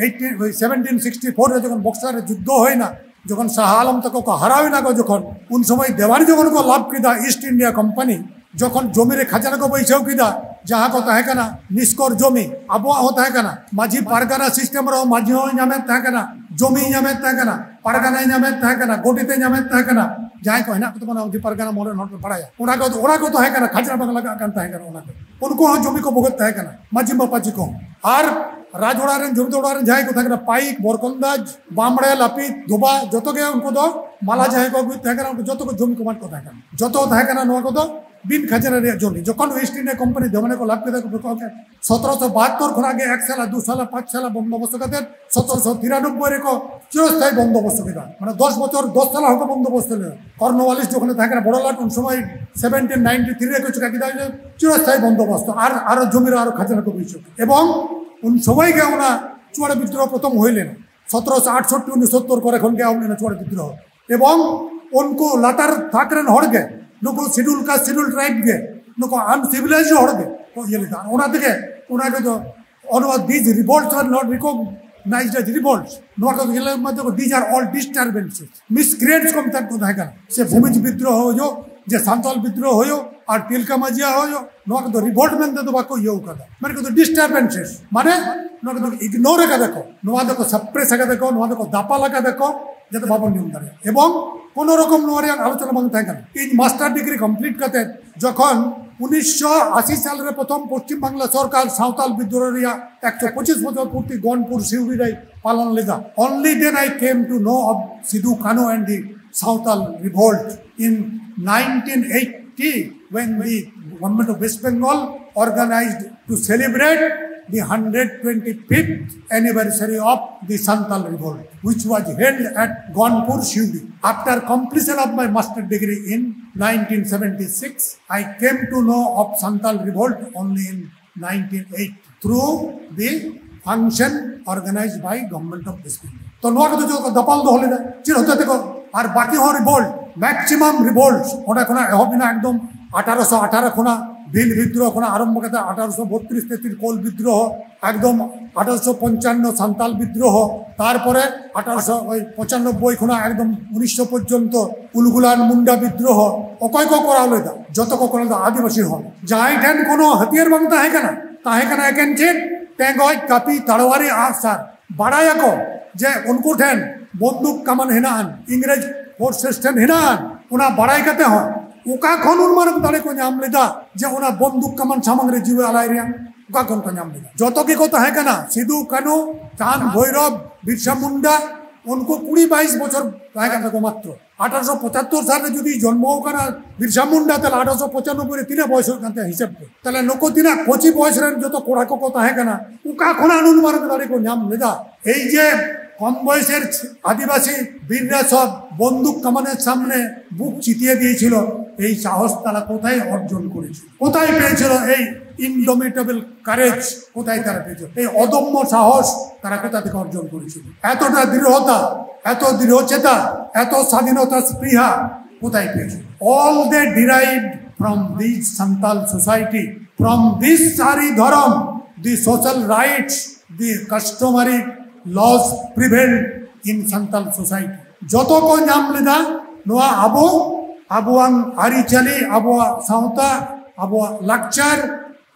eighteen, seventeen sixty four ᱨᱮ ᱡᱚᱠᱷᱚᱱ ᱵᱚᱠᱥᱟᱨ ᱨᱮ ᱡᱩᱫᱽᱫᱷᱚ ᱦᱩᱭᱱᱟ, ᱡᱚᱠᱷᱚᱱ ᱥᱟᱦᱟ ᱟᱞᱚᱢ ᱛᱟᱠᱚ ᱠᱚ ᱦᱟᱨᱟᱣ ᱮᱱᱟ ᱠᱚ, ᱡᱚᱠᱷᱚᱱ ᱩᱱ ᱥᱚᱢᱚᱭ ᱫᱮᱣᱟᱱ ᱡᱚᱠᱷᱚᱱ ᱠᱚ ᱞᱟᱵᱷ ᱠᱮᱫᱟ East India Company, ᱡᱚᱠᱷᱚᱱ ᱡᱚᱢᱤ ᱨᱮ ᱠᱷᱟᱡᱽᱱᱟ ᱠᱚ ᱵᱟᱹᱭᱥᱟᱹᱣ ᱠᱮᱫᱟ, ᱡᱟᱦᱟᱸ ᱠᱚ ᱛᱟᱦᱮᱸ ᱠᱟᱱᱟ ᱱᱤᱥᱠᱚᱨ ᱡᱚᱢᱤ, ᱟᱵᱚᱣᱟᱜ ᱦᱚᱸ ᱛᱟᱦᱮᱸ ᱠᱟᱱᱟ, ᱢᱟᱹᱡᱷᱤ ᱯᱟᱨᱜᱟᱱᱟ system ᱨᱮᱦᱚᱸ ᱢᱟᱹᱡᱷᱤ ᱦᱚᱸᱭ ᱧᱟᱢᱮᱫ ᱛᱟᱦᱮᱸ ᱠᱟᱱᱟ, ᱡᱚᱢᱤᱭ ᱧᱟᱢᱮᱫ ᱛᱟᱦᱮᱸ ᱠᱟᱱᱟ, ᱯᱟᱨᱜᱟᱱᱟᱭ ᱧᱟᱢᱮᱫ ᱛᱟᱦᱮᱸ ᱠᱟᱱᱟ, ᱜᱚᱰᱮᱛᱮ ᱧᱟᱢᱮᱫ ᱛᱟᱦᱮᱸ ᱠᱟᱱᱟ, ᱡᱟᱦᱟᱸᱭ ᱠᱚ ᱦᱮᱱᱟᱜ ᱠᱚ ᱛᱟᱵᱚᱱᱟ ᱢᱟᱹᱡᱷᱤ ᱯᱟᱨᱜᱟᱱᱟ ᱢᱚᱬᱮ ᱦᱚᱲ ᱯᱮ ᱵᱟᱲᱟᱭᱟ, ᱚᱱᱟ ᱠᱚ, ᱚᱱᱟ ᱠᱚ ᱛᱟᱦᱮᱸ ᱠᱟᱱᱟ, ᱠᱷᱟᱡᱽᱱᱟ ᱵᱟᱝ ᱞᱟᱜᱟᱜ ᱠᱟᱱ ᱛᱟᱦᱮᱸ ᱠᱟᱱᱟ ᱚᱱᱟ ᱠᱚ᱾ ᱩᱱᱠᱩ ᱦᱚᱸ ᱡᱚᱢᱤ ᱠᱚ ᱵᱷᱚᱜᱮᱫ ᱛᱟᱦᱮᱸ ᱠᱟᱱᱟ, ᱢᱟᱹᱡᱷᱤ ᱢᱟᱯᱟᱡᱷᱤ ᱠᱚ᱾ ᱟᱨ ᱨᱟᱡᱽ ᱚᱲᱟᱜ ᱨᱮᱱ, ᱡᱚᱢᱤᱫᱟᱨ ᱚᱲᱟᱜ ᱨᱮᱱ ᱡᱟᱦᱟᱸᱭ ᱠᱚ ᱛᱟᱦᱮᱸ ᱠᱟᱱᱟ, ᱯᱟᱭᱤᱠ, ᱵᱚᱨᱠᱚᱱᱫᱟᱡᱽ, ᱵᱟᱢᱲᱮ, ᱞᱟᱹᱯᱤᱛ, ᱫᱷᱳᱵᱟ, ᱡᱚᱛᱚ ᱜᱮ ᱩᱱᱠᱩ ᱫᱚ ᱢᱟᱞᱟ ᱡᱟᱦᱟᱸᱭ ᱠᱚ ᱟᱹᱜᱩᱭᱮᱫ ᱛᱟᱦᱮᱸ ᱠᱟᱱᱟ, ᱩᱱᱠᱩ ᱡᱚᱛᱚ ᱠᱚ ᱡᱚᱢᱤ ᱠᱚᱢᱟᱱᱰ ᱠᱚ ᱛᱟᱦᱮᱸ ᱠᱟᱱᱟ, ᱡᱚᱛᱚ ᱛᱟᱦᱮᱸ ᱠᱟᱱᱟ ᱱᱚᱣᱟ ᱠᱚᱫᱚ ᱵᱤᱱ ᱠᱷᱟᱡᱽᱱᱟ ᱨᱮᱭᱟᱜ ᱡᱚᱢᱤ᱾ ᱡᱚᱠᱷᱚᱱ ᱤᱥᱴ ᱤᱱᱰᱤᱭᱟ ᱠᱳᱢᱯᱟᱱᱤ ᱫᱚᱢᱚᱱᱮ ᱠᱚ ᱞᱟᱵᱷ ᱠᱮᱫᱟ ᱠᱚ, ᱥᱚᱛᱨᱚᱥᱚ ᱵᱟᱦᱟᱛᱛᱚᱨ ᱠᱷᱚᱱᱟᱜ ᱜᱮ ᱮᱠ ᱥᱟᱞᱟ, ᱫᱩ ᱥᱟᱞᱟ, ᱯᱟᱸᱪ ᱥᱟᱞᱟ ᱵᱚᱱᱫᱳᱵᱚᱥᱛ ᱠᱟᱛᱮ ᱥᱚᱛᱨᱚᱥᱚ ᱛᱤᱨᱟᱱᱚᱵᱵᱳᱭ ᱨᱮᱠᱚ ᱪᱤᱨᱚᱥᱛᱷᱟᱭᱤ ᱵᱚᱱᱫᱳᱵᱚᱥᱛ ᱠᱮᱫᱟ᱾ ᱢᱟᱱᱮ ᱫᱚᱥ ᱵᱚᱪᱷᱚᱨ, ᱫᱚᱥ ᱥᱟᱞᱟ ᱦᱚᱸᱠᱚ ᱵᱚᱱᱫᱳᱵᱚᱥᱛ ᱞᱮᱫᱟ᱾ ᱠᱚᱨᱱᱳᱣᱟᱞᱤᱥ ᱡᱚᱠᱷᱚᱱᱮ ᱛᱟᱦᱮᱸ ᱠᱟᱱᱟ ᱵᱚᱲᱚ ᱞᱟᱴ, ᱩᱱ ᱥᱚᱢᱚᱭ ᱥᱮᱵᱷᱮᱱᱴᱤᱱ ᱱᱟᱭᱤᱱᱴᱤ ᱛᱷᱨᱤ ᱨᱮᱠᱚ ᱪᱤᱠᱟ ᱠᱮᱫᱟ ᱡᱮ ᱪᱤᱨᱚᱥᱛᱷᱟᱭᱤ ᱵᱚᱱᱫᱳᱵᱚᱥᱛ, ᱟᱨ ᱟᱨᱚ ᱡᱚᱢᱤ ᱨᱮ ᱟᱨᱚ ᱠᱷᱟᱡᱽᱱᱟ ᱠᱚ ᱵᱟᱹᱭᱥᱟᱹᱣ ᱠᱮᱫᱟ᱾ ᱮᱵᱚᱝ ᱩᱱ ᱥᱚᱢᱚᱭ ᱜᱮ ᱚᱱᱟ ᱪᱩᱣᱟᱲ ᱵᱤᱫᱽᱨᱳᱦᱚ ᱯᱨᱚᱛᱷᱚᱢ ᱦᱩᱭ ᱞᱮᱱᱟ᱾ ᱥᱚᱛᱨᱚᱥᱚ ᱟᱴᱥᱚᱴᱴᱤ ᱩᱱᱤᱥᱚᱛᱛᱚᱨ ᱠᱚᱨᱮ ᱠᱷᱚᱱ ᱜᱮ ᱮᱦᱚᱵ ᱞᱮᱱᱟ ᱪᱩᱣᱟᱲ ᱵᱤᱫᱽᱨᱳᱦᱚ᱾ ᱮᱵᱚᱝ ᱩᱱᱠᱩ ᱞᱟᱛᱟᱨ ᱛᱷᱟᱠ ᱨᱮᱱ ᱦᱚᱲ ᱜᱮ, ᱱᱩᱠᱩ ᱥᱤᱰᱩᱞ ᱠᱟᱥᱴ, ᱥᱤᱰᱩᱞ ᱴᱨᱟᱭᱤᱵ ᱜᱮ, ᱱᱩᱠᱩ ᱟᱱᱥᱤᱵᱤᱞᱟᱭᱤᱡᱰ ᱦᱚᱲ ᱜᱮ ᱠᱚ ᱤᱭᱟᱹ ᱞᱮᱫᱟ᱾ ᱚᱱᱟ ᱛᱮᱜᱮ ᱚᱱᱟ ᱠᱚᱫᱚ, ᱚᱱᱟ, these revolts were not recognized as revolts. ᱱᱚᱣᱟ ᱠᱚᱫᱚ ᱧᱮᱞ ᱢᱟ, these are all disturbances, miscreants ᱠᱚ ᱢᱮᱛᱟᱜ ᱠᱚ ᱛᱟᱦᱮᱸ ᱠᱟᱱᱟ᱾ ᱥᱮ ᱵᱷᱩᱢᱤᱡᱽ ᱵᱤᱫᱽᱨᱳᱦᱚ ᱦᱩᱭᱩᱜ, ᱡᱮ ᱥᱟᱱᱛᱟᱞ ᱵᱤᱫᱽᱨᱳᱦᱚ ᱦᱩᱭᱩᱜ, ᱟᱨ ᱛᱤᱞᱠᱟ ᱢᱟᱹᱡᱷᱤᱭᱟᱜ ᱦᱩᱭᱩᱜ, ᱱᱚᱣᱟ ᱠᱚᱫᱚ ᱨᱤᱵᱷᱚᱞᱴ ᱢᱮᱱᱛᱮ ᱫᱚ ᱵᱟᱠᱚ ᱤᱭᱟᱹᱣ ᱠᱟᱫᱟ᱾ ᱢᱟᱱᱮ ᱠᱚᱫᱚ ᱰᱤᱥᱴᱟᱨᱵᱮᱱᱥᱮᱥ, ᱢᱟᱱᱮ ᱱᱚᱣᱟ ᱠᱚᱫᱚ ᱤᱜᱱᱳᱨ ᱟᱠᱟᱫᱟ ᱠᱚ, ᱱᱚᱣᱟ ᱫᱚᱠᱚ ᱥᱟᱯᱨᱮᱥ ᱟᱠᱟᱫᱟ ᱠᱚ, ᱱᱚᱣᱟ ᱫᱚᱠᱚ ᱫᱟᱯᱟᱞ ᱟᱠᱟᱫᱟ ᱠᱚ, ᱡᱟᱛᱮ ᱵᱟᱵᱚᱱ ᱧᱟᱢ ᱫᱟᱲᱮᱭᱟᱜ᱾ ᱮᱵᱚᱝ ᱠᱳᱱᱳ ᱨᱚᱠᱚᱢ ᱱᱚᱣᱟ ᱨᱮᱭᱟᱜ ᱟᱞᱳᱪᱚᱱᱟ ᱵᱟᱝ ᱛᱟᱦᱮᱸ ᱠᱟᱱᱟ᱾ ᱤᱧ ᱢᱟᱥᱴᱟᱨ ᱰᱤᱜᱽᱨᱤ ᱠᱚᱢᱯᱞᱤᱴ ᱠᱟᱛᱮ ᱡᱚᱠᱷᱚᱱ ᱩᱱᱤᱥᱥᱚ ᱟᱥᱤ ᱥᱟᱞ ᱨᱮ ᱯᱨᱚᱛᱷᱚᱢ ᱯᱚᱥᱪᱤᱢ ᱵᱟᱝᱞᱟ ᱥᱚᱨᱠᱟᱨ ᱥᱟᱶᱛᱟᱞ ᱵᱤᱫᱽᱨᱳᱦᱚ ᱨᱮᱭᱟᱜ ᱮᱠᱥᱚ ᱯᱚᱸᱪᱤᱥ ᱵᱚᱪᱷᱚᱨ ᱯᱩᱨᱛᱤ ᱜᱚᱱᱯᱩᱨ ᱥᱤᱣᱲᱤ ᱨᱮᱭ ᱯᱟᱞᱚᱱ ᱞᱮᱫᱟ, only then I came to know of Sidhu Kanu and the Santal revolt in nineteen eighty, when the government of West Bengal organized to celebrate the hundred twenty-fifth anniversary of the Santal revolt, which was held at Gonpur, Siwdi. After completion of my master degree in nineteen seventy-six, I came to know of Santal revolt only in nineteen eighty through the function organized by Government of West Bengal. ᱛᱚ ᱱᱚᱣᱟ ᱠᱚᱫᱚ ᱡᱚᱛᱚ ᱫᱟᱯᱟᱞ ᱫᱚᱦᱚ ᱞᱮᱫᱟ᱾ ᱪᱮᱫ ᱦᱚᱛᱮ ᱛᱮᱠᱚ? ᱟᱨ ᱵᱟᱠᱤ ᱦᱚᱸ ᱨᱤᱵᱷᱳᱞᱴ, ᱢᱮᱠᱥᱤᱢᱟᱢ ᱨᱤᱵᱷᱳᱞᱴ ᱚᱸᱰᱮ ᱠᱷᱚᱱᱟᱜ ᱮᱦᱚᱵ ᱮᱱᱟ, ᱮᱠᱫᱚᱢ ᱟᱴᱷᱟᱨᱚᱥᱚ ᱟᱴᱷᱟᱨᱚ ᱠᱷᱚᱱᱟᱜ, ᱵᱷᱤᱞ ᱵᱤᱫᱽᱨᱳᱦᱚ ᱠᱷᱚᱱᱟᱜ ᱟᱨᱟᱢᱵᱷᱚ ᱠᱟᱛᱮ ᱟᱴᱷᱟᱨᱚᱥᱚ ᱵᱚᱛᱨᱤᱥ ᱛᱮᱛᱨᱤᱥ ᱠᱳᱞ ᱵᱤᱫᱽᱨᱳᱦᱚ, ᱮᱠᱫᱚᱢ ᱟᱴᱷᱟᱨᱚᱥᱚ ᱯᱚᱧᱪᱟᱱᱱᱚ ᱥᱟᱱᱛᱟᱞ ᱵᱤᱫᱽᱨᱳᱦᱚ, ᱛᱟᱨᱯᱚᱨᱮ ᱟᱴᱷᱟᱨᱚᱥᱚ ᱯᱚᱸᱪᱟᱱᱱᱚᱵᱵᱳᱭ ᱠᱷᱚᱱᱟᱜ ᱮᱠᱫᱚᱢ ᱩᱱᱤᱥᱥᱚ ᱯᱚᱨᱡᱚᱱᱛᱚ ᱩᱞᱜᱩᱞᱟᱱ ᱢᱩᱱᱰᱟ ᱵᱤᱫᱽᱨᱳᱦᱚ᱾ ᱚᱠᱚᱭ ᱠᱚ ᱠᱚᱨᱟᱣ ᱞᱮᱫᱟ? ᱡᱚᱛᱚ ᱠᱚ ᱠᱚᱨᱟᱣ ᱞᱮᱫᱟ ᱟᱹᱫᱤᱵᱟᱹᱥᱤ ᱦᱚᱲ᱾ ᱡᱟᱦᱟᱸᱭ ᱴᱷᱮᱱ ᱠᱳᱱᱳ ᱦᱟᱹᱛᱭᱟᱹᱨ ᱵᱟᱝ ᱛᱟᱦᱮᱸ ᱠᱟᱱᱟ, ᱛᱟᱦᱮᱸ ᱠᱟᱱᱟ ᱮᱠᱮᱱ ᱪᱮᱫ? ᱴᱮᱸᱜᱚᱡ, ᱠᱟᱹᱯᱤ, ᱛᱟᱲᱣᱟᱨᱤ, ᱟᱜᱼᱥᱟᱨ᱾ ᱵᱟᱲᱟᱭᱟᱠᱚ ᱡᱮ ᱩᱱᱠᱩ ᱴᱷᱮᱱ ᱵᱚᱱᱫᱩᱠ ᱠᱟᱢᱟᱱ ᱦᱮᱱᱟᱜᱼᱟ, ᱤᱝᱨᱮᱡᱽ ᱯᱷᱳᱨᱥᱮᱥ ᱴᱷᱮᱱ ᱦᱮᱱᱟᱜᱼᱟ᱾ ᱚᱱᱟ ᱵᱟᱲᱟᱭ ᱠᱟᱛᱮ ᱦᱚᱸ ᱚᱠᱟ ᱠᱷᱚᱱ ᱩᱱ ᱢᱟᱨᱟᱝ ᱫᱟᱲᱮ ᱠᱚ ᱧᱟᱢ ᱞᱮᱫᱟ ᱡᱮ ᱚᱱᱟ ᱵᱚᱱᱫᱩᱠ ᱠᱟᱢᱟᱱ ᱥᱟᱢᱟᱝ ᱨᱮ ᱡᱤᱣᱤ ᱟᱞᱟᱭ ᱨᱮᱭᱟᱜ? ᱚᱠᱟ ᱠᱷᱚᱱ ᱠᱚ ᱧᱟᱢ ᱞᱮᱫᱟ? ᱡᱚᱛᱚ ᱜᱮᱠᱚ ᱛᱟᱦᱮᱸ ᱠᱟᱱᱟ, ᱥᱤᱫᱩ, ᱠᱟᱹᱱᱩ, ᱪᱟᱸᱫ, ᱵᱷᱳᱭᱨᱚᱵ, ᱵᱤᱨᱥᱟ ᱢᱩᱱᱰᱟ, ᱩᱱᱠᱩ ᱠᱩᱲᱤ ᱵᱟᱭᱤᱥ ᱵᱚᱪᱷᱚᱨ ᱛᱟᱦᱮᱸ ᱠᱟᱱ ᱛᱟᱠᱚ ᱢᱟᱛᱨᱚ᱾ ᱟᱴᱷᱟᱨᱚᱥᱚ ᱯᱚᱸᱪᱟᱛᱛᱳᱨ ᱥᱟᱞ ᱨᱮ ᱡᱩᱫᱤ ᱡᱚᱱᱢᱚ ᱟᱠᱟᱱᱟ ᱵᱤᱨᱥᱟ ᱢᱩᱱᱰᱟ, ᱛᱟᱦᱞᱮ ᱟᱴᱷᱟᱨᱚᱥᱚ ᱯᱚᱸᱪᱟᱱᱱᱚᱵᱵᱳᱭ ᱨᱮ ᱛᱤᱱᱟᱹᱜ ᱵᱚᱭᱮᱥ ᱦᱩᱭᱩᱜ ᱠᱟᱱ ᱛᱟᱭᱟ ᱦᱤᱥᱟᱹᱵ ᱛᱮ? ᱛᱟᱦᱞᱮ ᱱᱩᱠᱩ ᱛᱤᱱᱟᱹᱜ ᱠᱚᱪᱤ ᱵᱚᱭᱮᱥ ᱨᱮᱱ ᱡᱚᱛᱚ ᱠᱚᱲᱟ ᱠᱚᱠᱚ ᱛᱟᱦᱮᱸ ᱠᱟᱱᱟ, ᱚᱠᱟ ᱠᱷᱚᱱᱟᱜ ᱱᱩᱱ ᱢᱟᱨᱟᱝ ᱫᱟᱲᱮ ᱠᱚ ᱧᱟᱢ ᱞᱮᱫᱟ? এই যে কম বয়সের আদিবাসী বীররা সব বন্দুক কামানের সামনে বুক চিতিয়ে দিয়েছিল, এই সাহস তারা কোথায় অর্জন করেছিল, কোথায় পেয়েছিল? এই ইনডোমিটেবল কারেজ কোথায় তারা পেয়েছিল? এই অদম্য সাহস তারা কোথা থেকে অর্জন করেছিল? এতটা দৃঢ়তা, এত দৃঢ়চেতা, এত স্বাধীনতা স্পৃহা কোথায় পেয়েছিল? All they derived from this Santal society, from this Sari Dharam, the social rights, the customary laws prevailed in Santal society. ᱡᱚᱛᱚ ᱠᱚ ᱧᱟᱢ ᱞᱮᱫᱟ ᱱᱚᱣᱟ ᱟᱵᱚ, ᱟᱵᱚᱣᱟᱝ ᱟᱹᱨᱤᱪᱟᱹᱞᱤ, ᱟᱵᱚᱣᱟᱜ ᱥᱟᱶᱛᱟ, ᱟᱵᱚᱣᱟᱜ ᱞᱟᱠᱪᱟᱨ,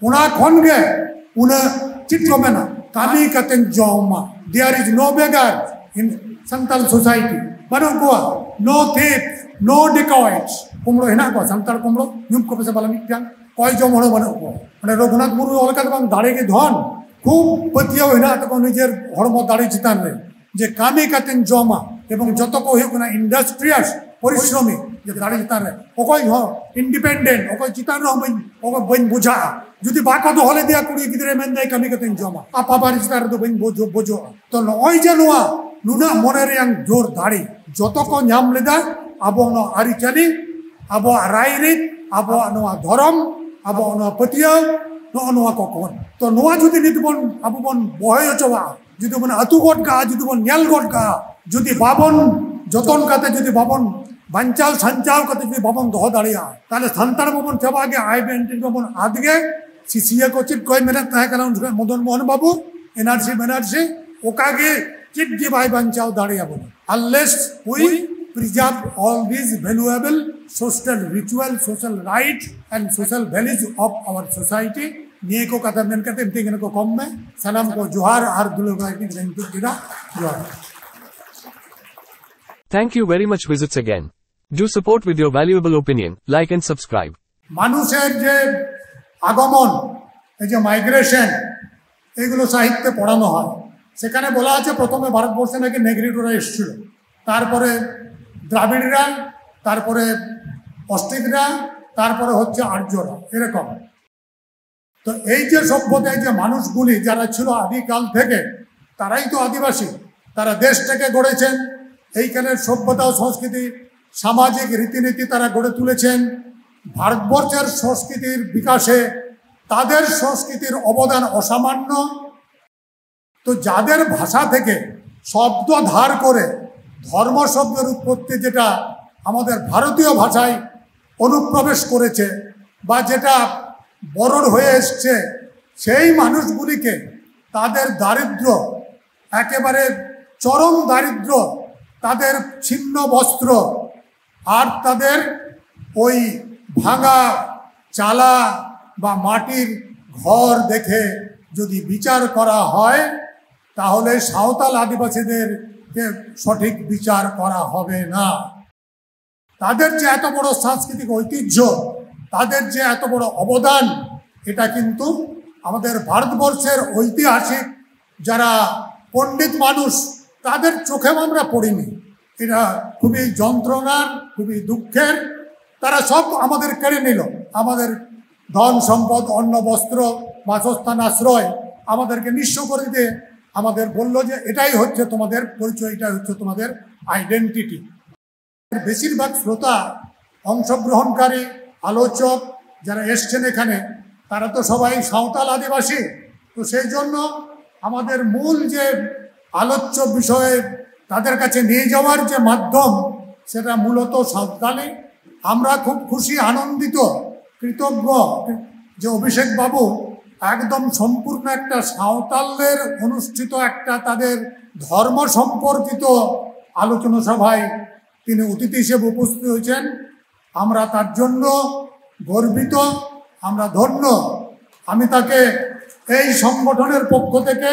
ᱚᱱᱟ ᱠᱷᱚᱱ ᱜᱮ ᱩᱱᱟᱹᱜ ᱪᱮᱫ ᱠᱚ ᱢᱮᱱᱟ, ᱠᱟᱹᱢᱤ ᱠᱟᱛᱮᱧ ᱡᱚᱢᱟ᱾ There is no beggar in Santal society. ᱵᱟᱹᱱᱩᱜ ᱠᱚᱣᱟ, no thief, no dacoits. ᱠᱩᱢᱵᱽᱲᱳ ᱦᱮᱱᱟᱜ ᱠᱚᱣᱟ, ᱥᱟᱱᱛᱟᱲ ᱠᱩᱢᱵᱽᱲᱳ? ᱧᱩᱢ ᱠᱚ ᱯᱮᱥᱮ ᱵᱟᱞᱟ ᱢᱤᱫᱴᱟᱝ ᱠᱚᱭ ᱡᱚᱢ ᱦᱚᱲ ᱦᱚᱸ ᱵᱟᱹᱱᱩᱜ ᱠᱚᱣᱟ᱾ ᱚᱸᱰᱮ ᱨᱚᱜᱷᱩᱱᱟᱛᱷ ᱢᱩᱨᱢᱩ ᱚᱞ ᱠᱟᱫᱟ ᱵᱟᱝ, ᱫᱟᱲᱮ ᱜᱮ ᱫᱷᱚᱱ᱾ ᱠᱷᱩᱵ ᱯᱟᱹᱛᱭᱟᱹᱣ ᱦᱮᱱᱟᱜ ᱛᱟᱠᱚᱣᱟ ᱱᱤᱡᱮᱨ ᱦᱚᱲᱢᱚ ᱫᱟᱲᱮ ᱪᱮᱛᱟᱱ ᱨᱮ, ᱡᱮ ᱠᱟᱹᱢᱤ ᱠᱟᱛᱮᱧ ᱡᱚᱢᱟ, ᱮᱵᱚᱝ ᱡᱚᱛᱚ ᱠᱚ ᱦᱩᱭᱩᱜ ᱠᱟᱱᱟ ᱤᱱᱰᱟᱥᱴᱨᱤᱭᱟᱥ, ᱯᱚᱨᱤᱥᱨᱚᱢᱤ, ᱡᱮ ᱫᱟᱲᱮ ᱪᱮᱛᱟᱱ ᱨᱮ ᱚᱠᱚᱭ ᱦᱚᱸ ᱤᱱᱰᱤᱯᱮᱱᱰᱮᱱᱴ, ᱚᱠᱚᱭ ᱪᱮᱛᱟᱱ ᱨᱮᱦᱚᱸ ᱵᱟᱹᱧ, ᱚᱠᱚᱭ ᱵᱟᱹᱧ ᱵᱩᱡᱷᱟᱜᱼᱟ᱾ ᱡᱩᱫᱤ ᱵᱟᱠᱚ ᱫᱚᱦᱚ ᱞᱮᱫᱮᱭᱟ ᱠᱩᱲᱤ ᱜᱤᱫᱽᱨᱟᱹᱭ ᱢᱮᱱᱫᱟᱭ ᱠᱟᱹᱢᱤ ᱠᱟᱛᱮᱧ ᱡᱚᱢᱟ, ᱟᱯᱟ ᱵᱟᱨᱮ ᱪᱮᱛᱟᱱ ᱨᱮᱫᱚ ᱵᱟᱹᱧ ᱵᱩᱡᱷ-, ᱵᱩᱡᱷᱟᱹᱜᱼᱟ᱾ ᱛᱚ ᱱᱚᱜᱼᱚᱭ ᱡᱮ ᱱᱚᱣᱟ ᱱᱩᱱᱟᱹᱜ ᱢᱚᱱᱮ ᱨᱮᱭᱟᱝ ᱡᱳᱨ ᱫᱟᱲᱮ ᱡᱚᱛᱚ ᱠᱚ ᱧᱟᱢ ᱞᱮᱫᱟ, ᱟᱵᱚ ᱱᱚᱣᱟ ᱟᱹᱨᱤᱪᱟᱹᱞᱤ, ᱟᱵᱚᱣᱟᱜ ᱨᱟᱭᱨᱤᱛ, ᱟᱵᱚᱣᱟᱜ ᱱᱚᱣᱟ ᱫᱷᱚᱨᱚᱢ, ᱟᱵᱚᱣᱟᱜ ᱱᱚᱣᱟ ᱯᱟᱹᱛᱭᱟᱹᱣ, ᱱᱚᱜᱼᱚ ᱱᱚᱣᱟ ᱠᱚ ᱠᱷᱚᱱ᱾ ᱛᱚ ᱱᱚᱣᱟ ᱡᱩᱫᱤ ᱱᱤᱛ ᱵᱚᱱ, ᱟᱵᱚ ᱵᱚᱱ ᱵᱚᱦᱮ ᱦᱚᱪᱚᱣᱟᱜᱼᱟ, ᱡᱩᱫᱤ ᱵᱚᱱ ᱟᱹᱛᱩ ᱜᱚᱫ ᱠᱟᱜᱼᱟ, ᱡᱩᱫᱤ ᱵᱚᱱ ᱧᱮᱞ ᱜᱚᱫ ᱠᱟᱜᱼᱟ, ᱡᱩᱫᱤ ᱵᱟᱵᱚᱱ ᱡᱚᱛᱚᱱ ᱠᱟᱛᱮ, ᱡᱩᱫᱤ ᱵᱟᱵᱚᱱ ᱵᱟᱧᱪᱟᱣ ᱥᱟᱧᱪᱟᱣ ᱠᱟᱛᱮ ᱡᱩᱫᱤ ᱵᱟᱵᱚᱱ ᱫᱚᱦᱚ ᱫᱟᱲᱮᱭᱟᱜᱼᱟ, ᱛᱟᱦᱞᱮ ᱥᱟᱱᱛᱟᱲ ᱢᱟᱵᱚᱱ ᱪᱟᱵᱟᱜ ᱜᱮ, ᱟᱭᱰᱮᱱᱴᱤᱴᱤ ᱢᱟᱵᱚᱱ ᱟᱫ ᱜᱮ᱾ ᱥᱤᱥᱤᱭᱟᱹ ᱠᱚ ᱪᱮᱫ ᱠᱚᱭ ᱢᱮᱱᱮᱫ ᱛᱟᱦᱮᱸ ᱠᱟᱱᱟ ᱩᱱ ᱡᱚᱠᱷᱚᱱ ᱢᱚᱫᱚᱱ ᱢᱳᱦᱚᱱ ᱵᱟᱵᱩ, ᱮᱱᱟᱨᱡᱤ ᱢᱮᱱᱟᱨᱡᱤ, ᱚᱠᱟ ᱜᱮ ᱪᱮᱫ ᱜᱮ ᱵᱟᱭ ᱵᱟᱧᱪᱟᱣ ᱫᱟᱲᱮᱭᱟᱵᱚᱱᱟ, unless we preserve all these valuable social ritual, social rights and social values of our society. ᱱᱤᱭᱟᱹ ᱠᱚ ᱠᱟᱛᱷᱟ ᱢᱮᱱ ᱠᱟᱛᱮ ᱢᱤᱫᱴᱮᱱ ᱜᱟᱱ ᱠᱚ ᱠᱚᱢ ᱢᱮ᱾ ᱥᱟᱱᱟᱢ ᱠᱚ ᱡᱚᱦᱟᱨ ᱟᱨ ᱫᱩᱞᱟᱹᱲ ᱠᱟᱛᱮ ᱤᱧ ᱠᱮᱫᱟ᱾ ᱡᱚᱦᱟᱨ᱾ Thank you very much. Visits again. Do support with your valuable opinion, like and subscribe. মানুষের যে আগমন, এই যে মাইগ্রেশন, এগুলো সাহিত্যে পড়ানো হয়। সেখানে বলা আছে প্রথমে ভারতবর্ষে নাকি নেগ্রিটোরা এসেছিল, তারপরে দ্রাবিড়রা, তারপরে অস্ট্রিকরা, তারপরে হচ্ছে আর্যরা, এরকম। তো এই যে সভ্যতা, এই যে মানুষগুলি যারা ছিল আদিকাল থেকে, তারাই তো আদিবাসী। তারা দেশটাকে গড়েছেন, এইখানের সভ্যতা ও সংস্কৃতি, সামাজিক রীতিনীতি তারা গড়ে তুলেছেন। ভারতবর্ষের সংস্কৃতির বিকাশে তাদের সংস্কৃতির অবদান অসামান্য। তো যাদের ভাষা থেকে শব্দ ধার করে ধর্ম শব্দের উৎপত্তি, যেটা আমাদের ভারতীয় ভাষায় অনুপ্রবেশ করেছে বা যেটা বরণ হয়ে এসছে, সেই মানুষগুলিকে তাদের দারিদ্র, একেবারে চরম দারিদ্র, তাদের ছিন্ন বস্ত্র আর তাদের ওই ভাঙা চালা বা মাটির ঘর দেখে যদি বিচার করা হয়, তাহলে সাঁওতাল আদিবাসীদেরকে সঠিক বিচার করা হবে না। তাদের যে এত বড় সাংস্কৃতিক ঐতিহ্য, তাদের যে এত বড় অবদান, এটা কিন্তু আমাদের ভারতবর্ষের ঐতিহাসিক যারা পণ্ডিত মানুষ, তাদের চোখেও আমরা পড়িনি। এটা খুবই যন্ত্রণার, খুবই দুঃখের। তারা সব আমাদের কেড়ে নিল, আমাদের ধন সম্পদ, অন্ন বস্ত্র, বাসস্থান, আশ্রয়, আমাদেরকে নিঃস্ব করে দিয়ে আমাদের বলল যে এটাই হচ্ছে তোমাদের পরিচয়, এটাই হচ্ছে তোমাদের আইডেন্টিটি। বেশিরভাগ শ্রোতা, অংশগ্রহণকারী, আলোচক যারা এসছেন এখানে, তারা তো সবাই সাঁওতাল আদিবাসী। তো সেই জন্য আমাদের মূল যে আলোচ্য বিষয়ে তাদের কাছে নিয়ে যাওয়ার যে মাধ্যম, সেটা মূলত সাঁওতালি। আমরা খুব খুশি, আনন্দিত, কৃতজ্ঞ যে অভিষেক বাবু একদম সম্পূর্ণ একটা সাঁওতালদের অনুষ্ঠিত একটা তাদের ধর্ম সম্পর্কিত আলোচনা সভায় তিনি অতিথি হিসেবে উপস্থিত হয়েছেন। আমরা তার জন্য গর্বিত, আমরা ধন্য। আমি তাকে এই সংগঠনের পক্ষ থেকে,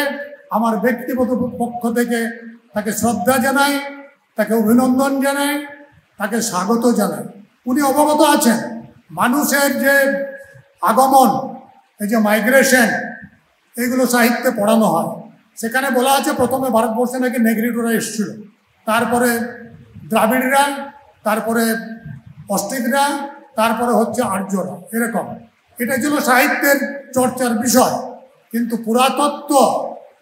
আমার ব্যক্তিগত পক্ষ থেকে তাকে শ্রদ্ধা জানাই, তাকে অভিনন্দন জানাই, তাকে স্বাগত জানাই। উনি অবগত আছেন, মানুষের যে আগমন, এই যে মাইগ্রেশন, এগুলো সাহিত্যে পড়ানো হয়। সেখানে বলা আছে প্রথমে ভারতবর্ষে নাকি নেগ্রিটোরা এসেছিল, তারপরে দ্রাবিড়রা, তারপরে অস্ট্রিকরা, তারপরে হচ্ছে আর্যরা। এরকম এটা ছিল সাহিত্যের চর্চার বিষয়। কিন্তু পুরাতত্ত্ব,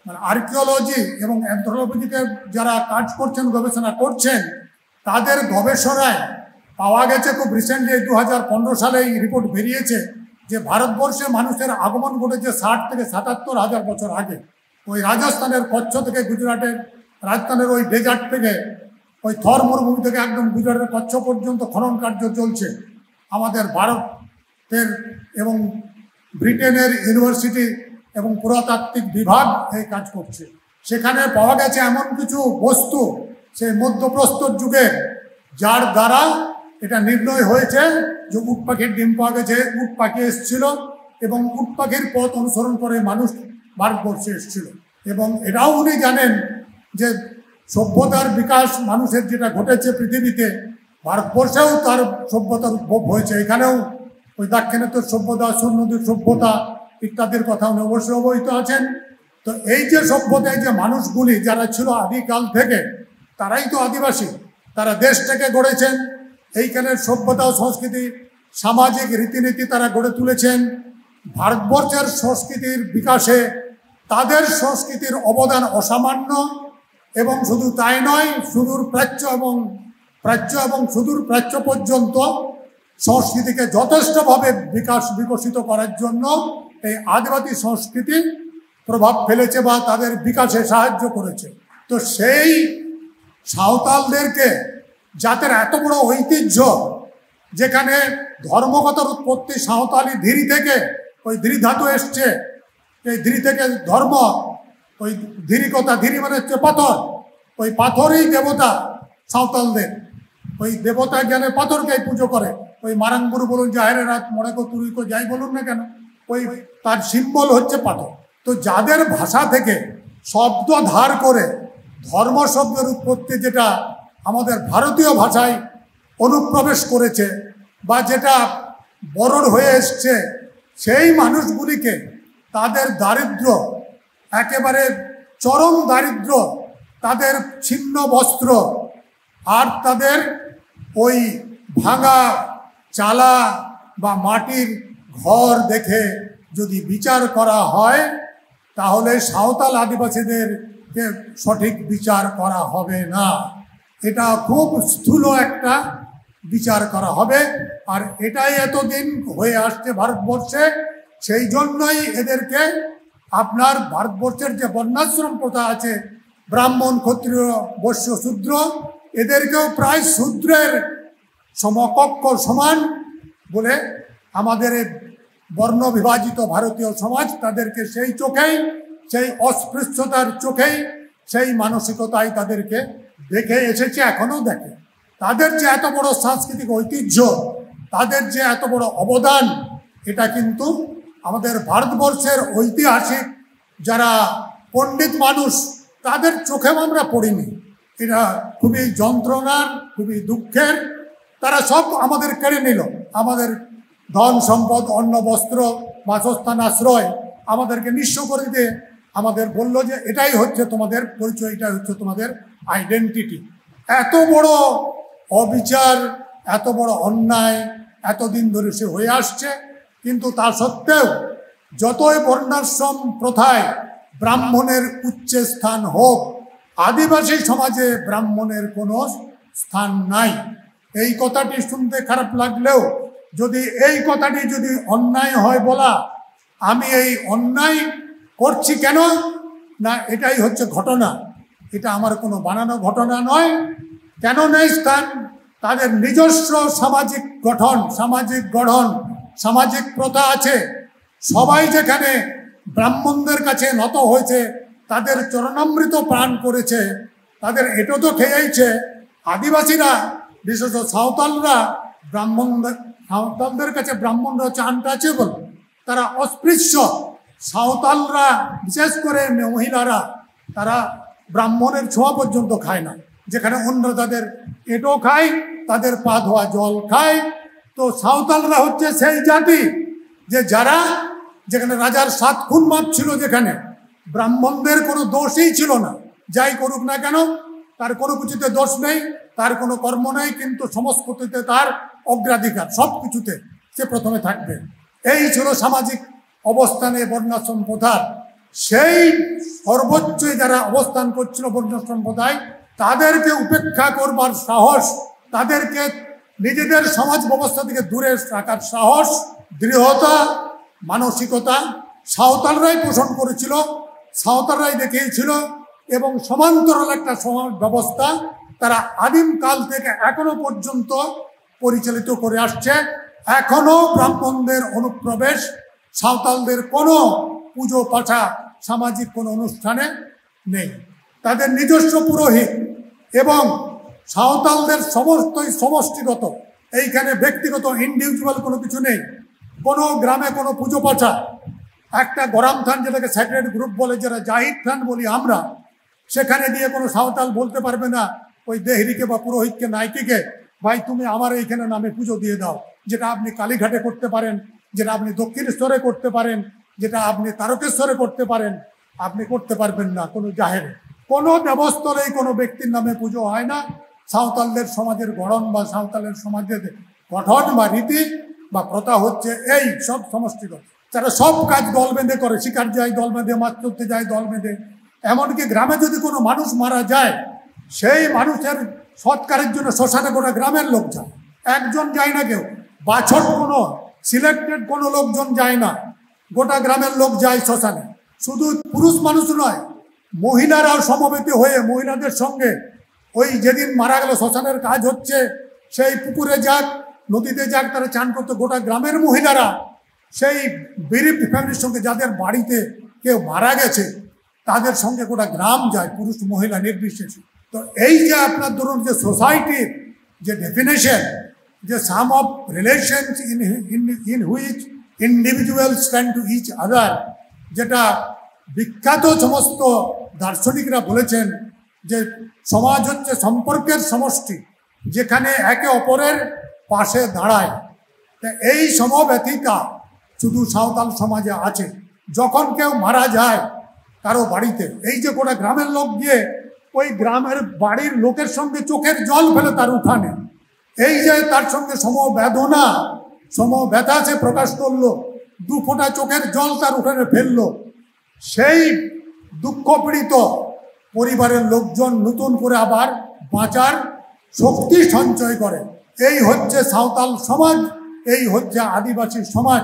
মানে আর্কিওলজি এবং অ্যানথ্রোপোলজিক্যাল যারা কাজ করছেন, গবেষণা করছেন, তাদের গবেষণায় পাওয়া গেছে, খুব রিসেন্টলি দু হাজার পনেরো সালে এই রিপোর্ট বেরিয়েছে, যে ভারতবর্ষে মানুষের আগমন ঘটেছে ষাট থেকে সাতাত্তর হাজার বছর আগে। ওই রাজস্থানের কচ্ছ থেকে, গুজরাটের রাজস্থানের ওই ডেজার্ট থেকে, ওই থর মরুভূমি থেকে একদম গুজরাটের কচ্ছ পর্যন্ত খনন কার্য চলছে। আমাদের ভারতের এবং ব্রিটেনের ইউনিভার্সিটি এবং পুরাতাত্ত্বিক বিভাগ এই কাজ করছে। সেখানে পাওয়া গেছে এমন কিছু বস্তু সেই মধ্যপ্রস্তর যুগের, যার দ্বারা এটা নির্ণয় হয়েছে যে উট পাখির ডিম পাওয়া গেছে, উট পাখি এসেছিল এবং উট পাখির পথ অনুসরণ করে মানুষ ভারতবর্ষে এসেছিল। এবং এটাও উনি জানেন যে সভ্যতার বিকাশ মানুষের যেটা ঘটেছে পৃথিবীতে, ভারতবর্ষেও তার সভ্যতার উদ্ভব হয়েছে। এখানেও ওই দাক্ষিণাত্য সভ্যতা, সুরনদীর সভ্যতা ইত্যাদির কথা উনি অবশ্যই অবহিত আছেন। তো এই যে সভ্যতায় যে মানুষগুলি যারা ছিল আদিকাল থেকে, তারাই তো আদিবাসী, তারা দেশটাকে গড়েছেন, এইখানের সভ্যতা ও সংস্কৃতি, সামাজিক রীতিনীতি তারা গড়ে তুলেছেন। ভারতবর্ষের সংস্কৃতির বিকাশে তাদের সংস্কৃতির অবদান অসামান্য। এবং শুধু তাই নয়, সুদূর প্রাচ্য এবং প্রাচ্য এবং সুদূর প্রাচ্য পর্যন্ত সংস্কৃতিকে যথেষ্টভাবে বিকাশ, বিকশিত করার জন্য এই আদিবাসী সংস্কৃতি প্রভাব ফেলেছে বা তাদের বিকাশে সাহায্য করেছে। তো সেই সাঁওতালদেরকে, যাদের এত বড় ঐতিহ্য, যেখানে ধর্মগত উৎপত্তি সাঁওতালি ধিরি থেকে, ওই ধিরি ধাতু এসছে, এই ধিরি থেকে ধর্ম, ওই ধিরি কথা, ধিরি মানে হচ্ছে পাথর, ওই পাথরই দেবতা সাঁওতালদের। ওই দেবতা জ্ঞানে পাথরকেই পুজো করে। ওই মারাং বুরু বলুন, জাহের এরা, মরে কো তুরুই কো যাই বলুন না কেন, ওই তার সিম্বল হচ্ছে পাথর। তো যাদের ভাষা থেকে শব্দ ধার করে ধর্ম শব্দের উৎপত্তি, যেটা আমাদের ভারতীয় ভাষায় অনুপ্রবেশ করেছে বা যেটা বরণ হয়ে এসছে, সেই মানুষগুলিকে তাদের দারিদ্র্য, একেবারে চরম দারিদ্র্য, তাদের ছিন্ন বস্ত্র, আর তাদের ওই ভাঙা চালা বা মাটির ঘর দেখে যদি বিচার করা হয়, তাহলে সাঁওতাল আদিবাসীদেরকে সঠিক বিচার করা হবে না। এটা খুব স্থূল একটা বিচার করা হবে। আর এটাই এতদিন হয়ে আসছে ভারতবর্ষে। সেই জন্যই এদেরকে, আপনার ভারতবর্ষের যে বর্ণাশ্রম প্রথা আছে, ব্রাহ্মণ, ক্ষত্রিয়, বৈশ্য, শূদ্র, এদেরকেও প্রায় শূদ্রের সমকক্ষ, সমান বলে আমাদের এই বর্ণ বিভাজিত ভারতীয় সমাজ তাদেরকে সেই চোখেই, সেই অস্পৃশ্যতার চোখেই, সেই মানসিকতায় তাদেরকে দেখে এসেছে, এখনো দেখে। তাদের যে এত বড় সাংস্কৃতিক ঐতিহ্য, তাদের যে এত বড় অবদান, এটা কিন্তু আমাদের ভারতবর্ষের ঐতিহাসিক যারা পণ্ডিত মানুষ, তাদের চোখেও আমরা পড়িনি। এটা খুবই যন্ত্রণার, খুবই দুঃখের। তারা সব আমাদের কেড়ে নিল, আমাদের ধন সম্পদ, অন্ন বস্ত্র, বাসস্থান, আশ্রয়, আমাদেরকে নিঃস্ব করে দিয়ে আমাদের বলল যে এটাই হচ্ছে তোমাদের পরিচয়, এটাই হচ্ছে তোমাদের আইডেন্টিটি। এত বড় অবিচার, এত বড় অন্যায় এতদিন ধরে সে হয়ে আসছে। কিন্তু তা সত্ত্বেও যতই বর্ণাশ্রম প্রথায় ব্রাহ্মণের উচ্চ স্থান হোক, আদিবাসী সমাজে ব্রাহ্মণের কোনো স্থান নাই। এই কথাটি শুনতে খারাপ লাগলেও, যদি এই কথাটি যদি অন্যায় হয় বলা, আমি এই অন্যায় করছি কেন? না, এটাই হচ্ছে ঘটনা। এটা আমার কোনো বানানো ঘটনা নয়। কেন নেই স্থান? তাদের নিজস্ব সামাজিক গঠন, সামাজিক গঠন, সামাজিক প্রথা আছে। সবাই যেখানে ব্রাহ্মণদের কাছে নত হয়েছে, তাদের চরণামৃত পান করেছে, তাদের এঁটো তো খেয়েইছে। আদিবাসীরা, বিশেষত সাঁওতালরা, ব্রাহ্মণদের, সাঁওতালদের কাছে ব্রাহ্মণরা হচ্ছে আনটাচেবল, তারা অস্পৃশ্য। সাঁওতালরা, বিশেষ করে মে-, মহিলারা, তারা ব্রাহ্মণের ছোঁয়া পর্যন্ত খায় না। যেখানে অন্য তাদের এঁটো খায়, তাদের পা ধোয়া জল খায়। তো সাঁওতালরা হচ্ছে সেই জাতি যে যারা, যেখানে রাজার সাত খুন মাফ ছিল, যেখানে ব্রাহ্মণদের কোনো দোষই ছিল না, যাই করুক না কেন, তার কোনো কিছুতে দোষ নেই, তার কোনো কর্ম নেই, কিন্তু সমস্ত কিছুতে তার অগ্রাধিকার, সব কিছুতে সে প্রথমে থাকবে। এই ছিল সামাজিক অবস্থানে বর্ণাশ্রম প্রথার। সেই সর্বোচ্চে যারা অবস্থান করছিল বর্ণাশ্রম প্রথায়, তাদেরকে উপেক্ষা করবার সাহস, তাদেরকে নিজেদের সমাজ ব্যবস্থা থেকে দূরে রাখার সাহস, দৃঢ়তা, মানসিকতা সাঁওতালরাই পোষণ করেছিল, সাঁওতালরাই দেখিয়েছিল। এবং সমান্তরাল একটা সমাজ ব্যবস্থা তারা আদিম কাল থেকে এখনো পর্যন্ত পরিচালিত করে আসছে। এখনো ব্রাহ্মণদের অনুপ্রবেশ সাঁওতালদের কোনো পুজো পাঠা, সামাজিক কোনো অনুষ্ঠানে নেই। তাদের নিজস্ব পুরোহিত এবং সাঁওতালদের সমস্তই সমষ্টিগত, এইখানে ব্যক্তিগত ইন্ডিভিজুয়াল কোনো কিছু নেই। কোনো গ্রামে কোনো পুজো পাঠা, একটা গরাম থান, যেটাকে সেক্রেড গ্রুপ বলে, যেটা জাহির থান বলি আমরা, সেখানে দিয়ে কোনো সাঁওতাল বলতে পারবে না ওই দেহরিকে বা পুরোহিতকে, নাইকেকে, "ভাই, তুমি আমার এইখানে নামে পুজো দিয়ে দাও।" যেটা আপনি কালীঘাটে করতে পারেন, যেটা আপনি দক্ষিণেশ্বরে করতে পারেন, যেটা আপনি তারকেশ্বরে করতে পারেন, আপনি করতে পারবেন না কোনো জাহেরে। কোনো দেবস্থলেই কোনো ব্যক্তির নামে পুজো হয় না। সাঁওতালদের সমাজের গড়ন বা সাঁওতালের সমাজের গঠন বা রীতি বা প্রথা হচ্ছে এই সব সমষ্টিগত। তারা সব কাজ দল বেঁধে করে, শিকার যায় দল বেঁধে, মাছ ধরতে যায় দল বেঁধে। এমনকি গ্রামে যদি কোনো মানুষ মারা যায়, সেই মানুষের সৎকারের জন্য শ্মশানে গোটা গ্রামের লোক যায়, একজন যায় না কেউ। বাছট কোনো, সিলেক্টেড কোনো লোকজন যায় না, গোটা গ্রামের লোক যায় শ্মশানে। শুধু পুরুষ মানুষ নয়, মহিলারাও সমবেত হয়ে মহিলাদের সঙ্গে ওই যেদিন মারা গেল, শ্মশানের কাজ হচ্ছে, সেই পুকুরে যাক, নদীতে যাক, তারা চান করতে, গোটা গ্রামের মহিলারা সেই বেরিফড ফ্যামিলির সঙ্গে, যাদের বাড়িতে কেউ মারা গেছে, তাদের সঙ্গে গোটা গ্রাম যায়, পুরুষ মহিলা নির্বিশেষে। তো এই যে আপনার ধরুন যে সোসাইটির যে ডেফিনেশন, যে sum of relations in in in which individuals stand to each other, যেটা বিখ্যাত সমস্ত দার্শনিকরা বলেছেন যে সমাজ হচ্ছে সম্পর্কের সমষ্টি, যেখানে একে অপরের পাশে দাঁড়ায়। তা এই সমব্যথিতা শুধু সাঁওতাল সমাজে আছে। যখন কেউ মারা যায় কারো বাড়িতে, এই যে গোটা গ্রামের লোক গিয়ে ওই গ্রামের বাড়ির লোকের সঙ্গে চোখের জল ফেলে তার উঠানে। এই যে তার সঙ্গে সমবেদনা, সমব্যথা সে প্রকাশ করলো, দু ফোঁটা চোখের জল তার উঠানে ফেললো, সেই দুঃখ পীড়িত পরিবারের লোকজন নতুন করে আবার বাঁচার শক্তি সঞ্চয় করে। এই হচ্ছে সাঁওতাল সমাজ, এই হচ্ছে আদিবাসী সমাজ।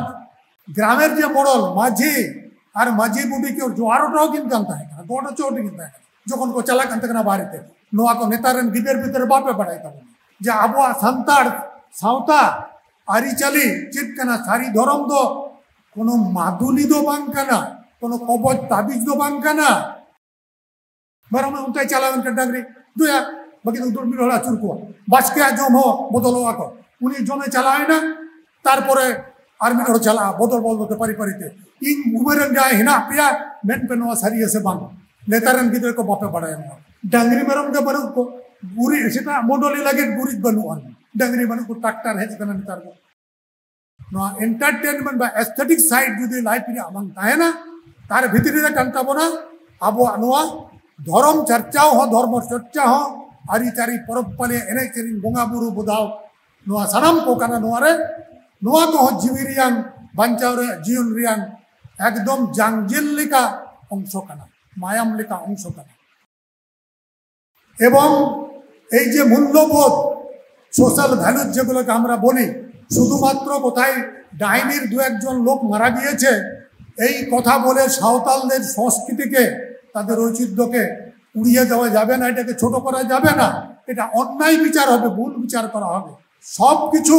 গ্রামের যে মোড়ল, মাঝি, ᱟᱨ ᱢᱟᱹᱡᱷᱤ ᱵᱩᱰᱷᱤ ᱠᱚ ᱡᱚᱦᱟᱨ ᱦᱚᱴᱚ ᱟᱹᱠᱤᱱ ᱠᱟᱱ ᱛᱟᱦᱮᱸ ᱠᱟᱱᱟ, ᱜᱚᱰ ᱦᱚᱪᱚ ᱟᱹᱠᱤᱱ ᱛᱟᱦᱮᱸ ᱠᱟᱱᱟ᱾ ᱡᱚᱠᱷᱚᱱ ᱠᱚ ᱪᱟᱞᱟᱜ ᱠᱟᱱ ᱛᱟᱦᱮᱸ ᱠᱟᱱᱟ ᱵᱟᱦᱨᱮ ᱛᱮ, ᱱᱚᱣᱟ ᱠᱚ ᱱᱮᱛᱟᱨ ᱨᱮᱱ ᱜᱤᱫᱟᱹᱨ ᱯᱤᱫᱟᱹᱨ ᱵᱟᱯᱮ ᱵᱟᱲᱟᱭ ᱛᱟᱵᱚᱱᱟ ᱡᱮ ᱟᱵᱚᱣᱟᱜ ᱥᱟᱱᱛᱟᱲ ᱥᱟᱶᱛᱟ ᱟᱹᱨᱤᱪᱟᱹᱞᱤ ᱪᱮᱫ ᱠᱟᱱᱟ᱾ ᱥᱟᱹᱨᱤ ᱫᱷᱚᱨᱚᱢ ᱫᱚ ᱠᱳᱱᱳ ᱢᱟᱫᱩᱞᱤ ᱫᱚ ᱵᱟᱝ ᱠᱟᱱᱟ, ᱠᱳᱱᱳ ᱠᱚᱵᱚᱪ ᱛᱟᱵᱤᱡ ᱫᱚ ᱵᱟᱝ ᱠᱟᱱᱟ᱾ ᱢᱮᱨᱚᱢ ᱚᱱᱛᱮ ᱪᱟᱞᱟᱣ ᱮᱱ ᱠᱷᱟᱱ ᱰᱟᱝᱨᱤ ᱫᱩᱭᱟ, ᱵᱟᱹᱠᱤ ᱫᱚ ᱢᱤᱫ ᱦᱚᱲ ᱟᱹᱪᱩᱨ ᱠᱚᱣᱟ, ᱵᱟᱥᱠᱮᱭᱟᱜ ᱡᱚᱢ ᱦᱚᱸ ᱵᱚᱫᱚᱞᱚᱜᱼᱟ ᱠᱚ᱾ ᱩᱱᱤ ᱡᱚᱢᱮ ᱪᱟᱞᱟᱣ ᱮᱱᱟ, ᱛᱟᱨᱯᱚᱨᱮ ᱟᱨ ᱢᱤᱫ ᱦᱚᱲ ᱪᱟᱞᱟᱜᱼᱟ, ᱵᱚᱫᱚᱞ ᱵᱚᱫᱚᱞ ᱛᱮ ᱯᱟᱹᱨᱤ ᱯᱟᱹᱨᱤ ᱛᱮ᱾ ᱤᱧ ᱩᱢᱮᱨ ᱨᱮᱱ ᱡᱟᱦᱟᱸᱭ ᱦᱮᱱᱟᱜ ᱯᱮᱭᱟ, ᱢᱮᱱ ᱯᱮ ᱱᱚᱣᱟ ᱥᱟᱹᱨᱤᱭᱟ ᱥᱮ ᱵᱟᱝ᱾ ᱱᱮᱛᱟᱨ ᱨᱮᱱ ᱜᱤᱫᱽᱨᱟᱹ ᱠᱚ ᱵᱟᱯᱮ ᱵᱟᱲᱟᱭᱟ ᱱᱚᱣᱟ᱾ ᱰᱟᱝᱨᱤ ᱢᱮᱨᱚᱢ ᱜᱮ ᱵᱟᱹᱱᱩᱜ ᱠᱚ, ᱜᱩᱨᱤᱡ ᱥᱮᱛᱟᱜ ᱢᱚᱰᱚᱞᱤ ᱞᱟᱹᱜᱤᱫ ᱜᱩᱨᱤᱡ ᱵᱟᱹᱱᱩᱜᱼᱟ᱾ ᱰᱟᱝᱨᱤ ᱵᱟᱹᱱᱩᱜ ᱠᱚ, ᱴᱨᱟᱠᱴᱟᱨ ᱦᱮᱡ ᱟᱠᱟᱱᱟ ᱱᱮᱛᱟᱨ ᱫᱚ᱾ ᱱᱚᱣᱟ entertainment ᱵᱟ aesthetic side ᱡᱩᱫᱤ life ᱨᱮᱭᱟᱜ ᱵᱟᱝ ᱛᱟᱦᱮᱱᱟ, ᱛᱟᱨ ᱵᱷᱤᱛᱨᱤ ᱨᱮ ᱠᱟᱱ ᱛᱟᱵᱚᱱᱟ ᱟᱵᱚᱣᱟᱜ ᱱᱚᱣᱟ ᱫᱷᱚᱨᱚᱢ ᱪᱟᱨᱪᱟᱣ ᱦᱚᱸ, ᱫᱷᱚᱨᱢᱚ ᱪᱚᱨᱪᱟ ᱦᱚᱸ, ᱟᱹᱨᱤᱪᱟᱹᱞᱤ, ᱯᱚᱨᱚᱵᱽ ᱯᱟᱹᱞᱤ, ᱮᱱᱮᱡ ᱥᱮᱨᱮᱧ, ᱵᱚᱸᱜᱟ ᱵᱩᱨᱩ ᱵᱚᱫᱟᱣ, ᱱᱚᱣᱟ ᱥᱟᱱᱟᱢ ᱠᱚ ᱠᱟᱱᱟ᱾ ᱱᱚᱣᱟ ᱨᱮ, ᱱᱚᱣᱟ ᱠᱚᱦᱚᱸ ᱡᱤᱣᱤ ᱨᱮᱭᱟᱝ, ᱵᱟᱧᱪᱟᱣ ᱨᱮᱭᱟᱜ, ᱡᱤᱭᱚᱱ ᱨᱮᱭᱟᱝ ᱮᱠᱫᱚᱢ ᱡᱟᱝᱡᱮᱞ ᱞᱮᱠᱟ ᱚᱝᱥᱚ ᱠᱟᱱᱟ, ᱢᱟᱭᱟᱢ ᱞᱮᱠᱟ ᱚᱝᱥᱚ ᱠᱟᱱᱟ᱾ এবং এই যে মূল্যবোধ, সোশ্যাল ভ্যালুজ যেগুলোকে আমরা বলি, শুধুমাত্র কোথায় ডাইনির দু একজন লোক মারা গিয়েছে এই কথা বলে সাঁওতালদের সংস্কৃতিকে, তাদের ঐতিহ্যকে উড়িয়ে দেওয়া যাবে না, এটাকে ছোট করা যাবে না। এটা অন্যায় বিচার হবে, ভুল বিচার করা হবে। সব কিছু,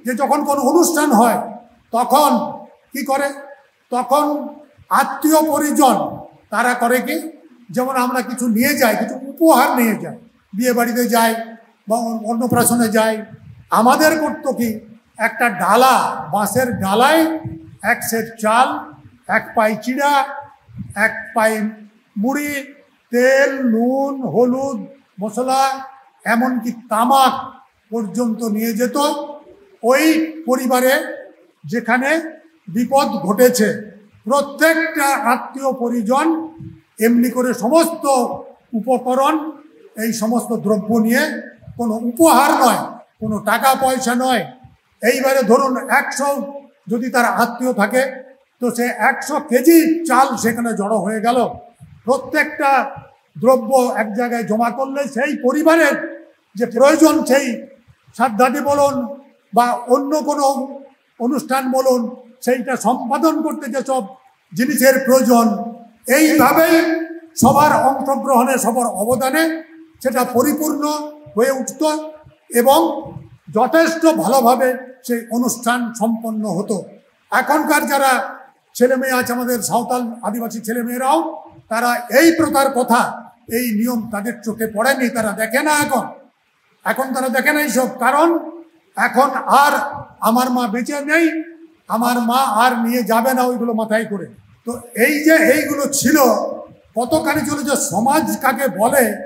যে যখন কোনো অনুষ্ঠান হয়, তখন কি করে? তখন আত্মীয় পরিজন তারা করে কি, যেমন আমরা কিছু নিয়ে যাই, কিছু উপহার নিয়ে যাই, বিয়ে বাড়িতে যাই বা অন- অন্নপ্রাশনে যাই, আমাদের করতো কি, একটা ডালা, বাঁশের ডালায় এক সেট চাল, এক পাই চিড়া, এক পাই মুড়ি, তেল, নুন, হলুদ, মশলা, এমনকি তামাক পর্যন্ত নিয়ে যেত। ওই পরিবারে যেখানে বিপদ ঘটেছে, প্রত্যেকটা আত্মীয় পরিজন এমনি করে সমস্ত উপকরণ, এই সমস্ত দ্রব্য নিয়ে, কোনো উপহার নয়, কোনো টাকা পয়সা নয়। এইবারে ধরুন, একশো যদি তার আত্মীয় থাকে, তো সে একশো কেজি চাল সেখানে জড়ো হয়ে গেল। প্রত্যেকটা দ্রব্য এক জায়গায় জমা করলে সেই পরিবারের যে প্রয়োজন, সেই শ্রাদ্ধাদি বলুন বা অন্য কোনো অনুষ্ঠান বলুন, সেইটা সম্পাদন করতে যেসব জিনিসের প্রয়োজন, এইভাবেই সবার অংশগ্রহণে, সবার অবদানে সেটা পরিপূর্ণ হয়ে উঠত এবং যথেষ্ট ভালোভাবে সেই অনুষ্ঠান সম্পন্ন হতো। এখনকার যারা ছেলে মেয়ে আছে, আমাদের সাঁওতাল আদিবাসী ছেলে মেয়েরাও, তারা এই প্রথার কথা, এই নিয়ম তাদের চোখে পড়েনি, তারা দেখে না এখন। এখন তারা দেখে না এইসব, কারণ এখন আর আমার মা বেঁচে নেই, আমার মা আর নিয়ে যাবে না ওইগুলো মাথায় করে। তো এই যে এইগুলো ছিল, কতখানি ছিল যে সমাজ কাকে বলে,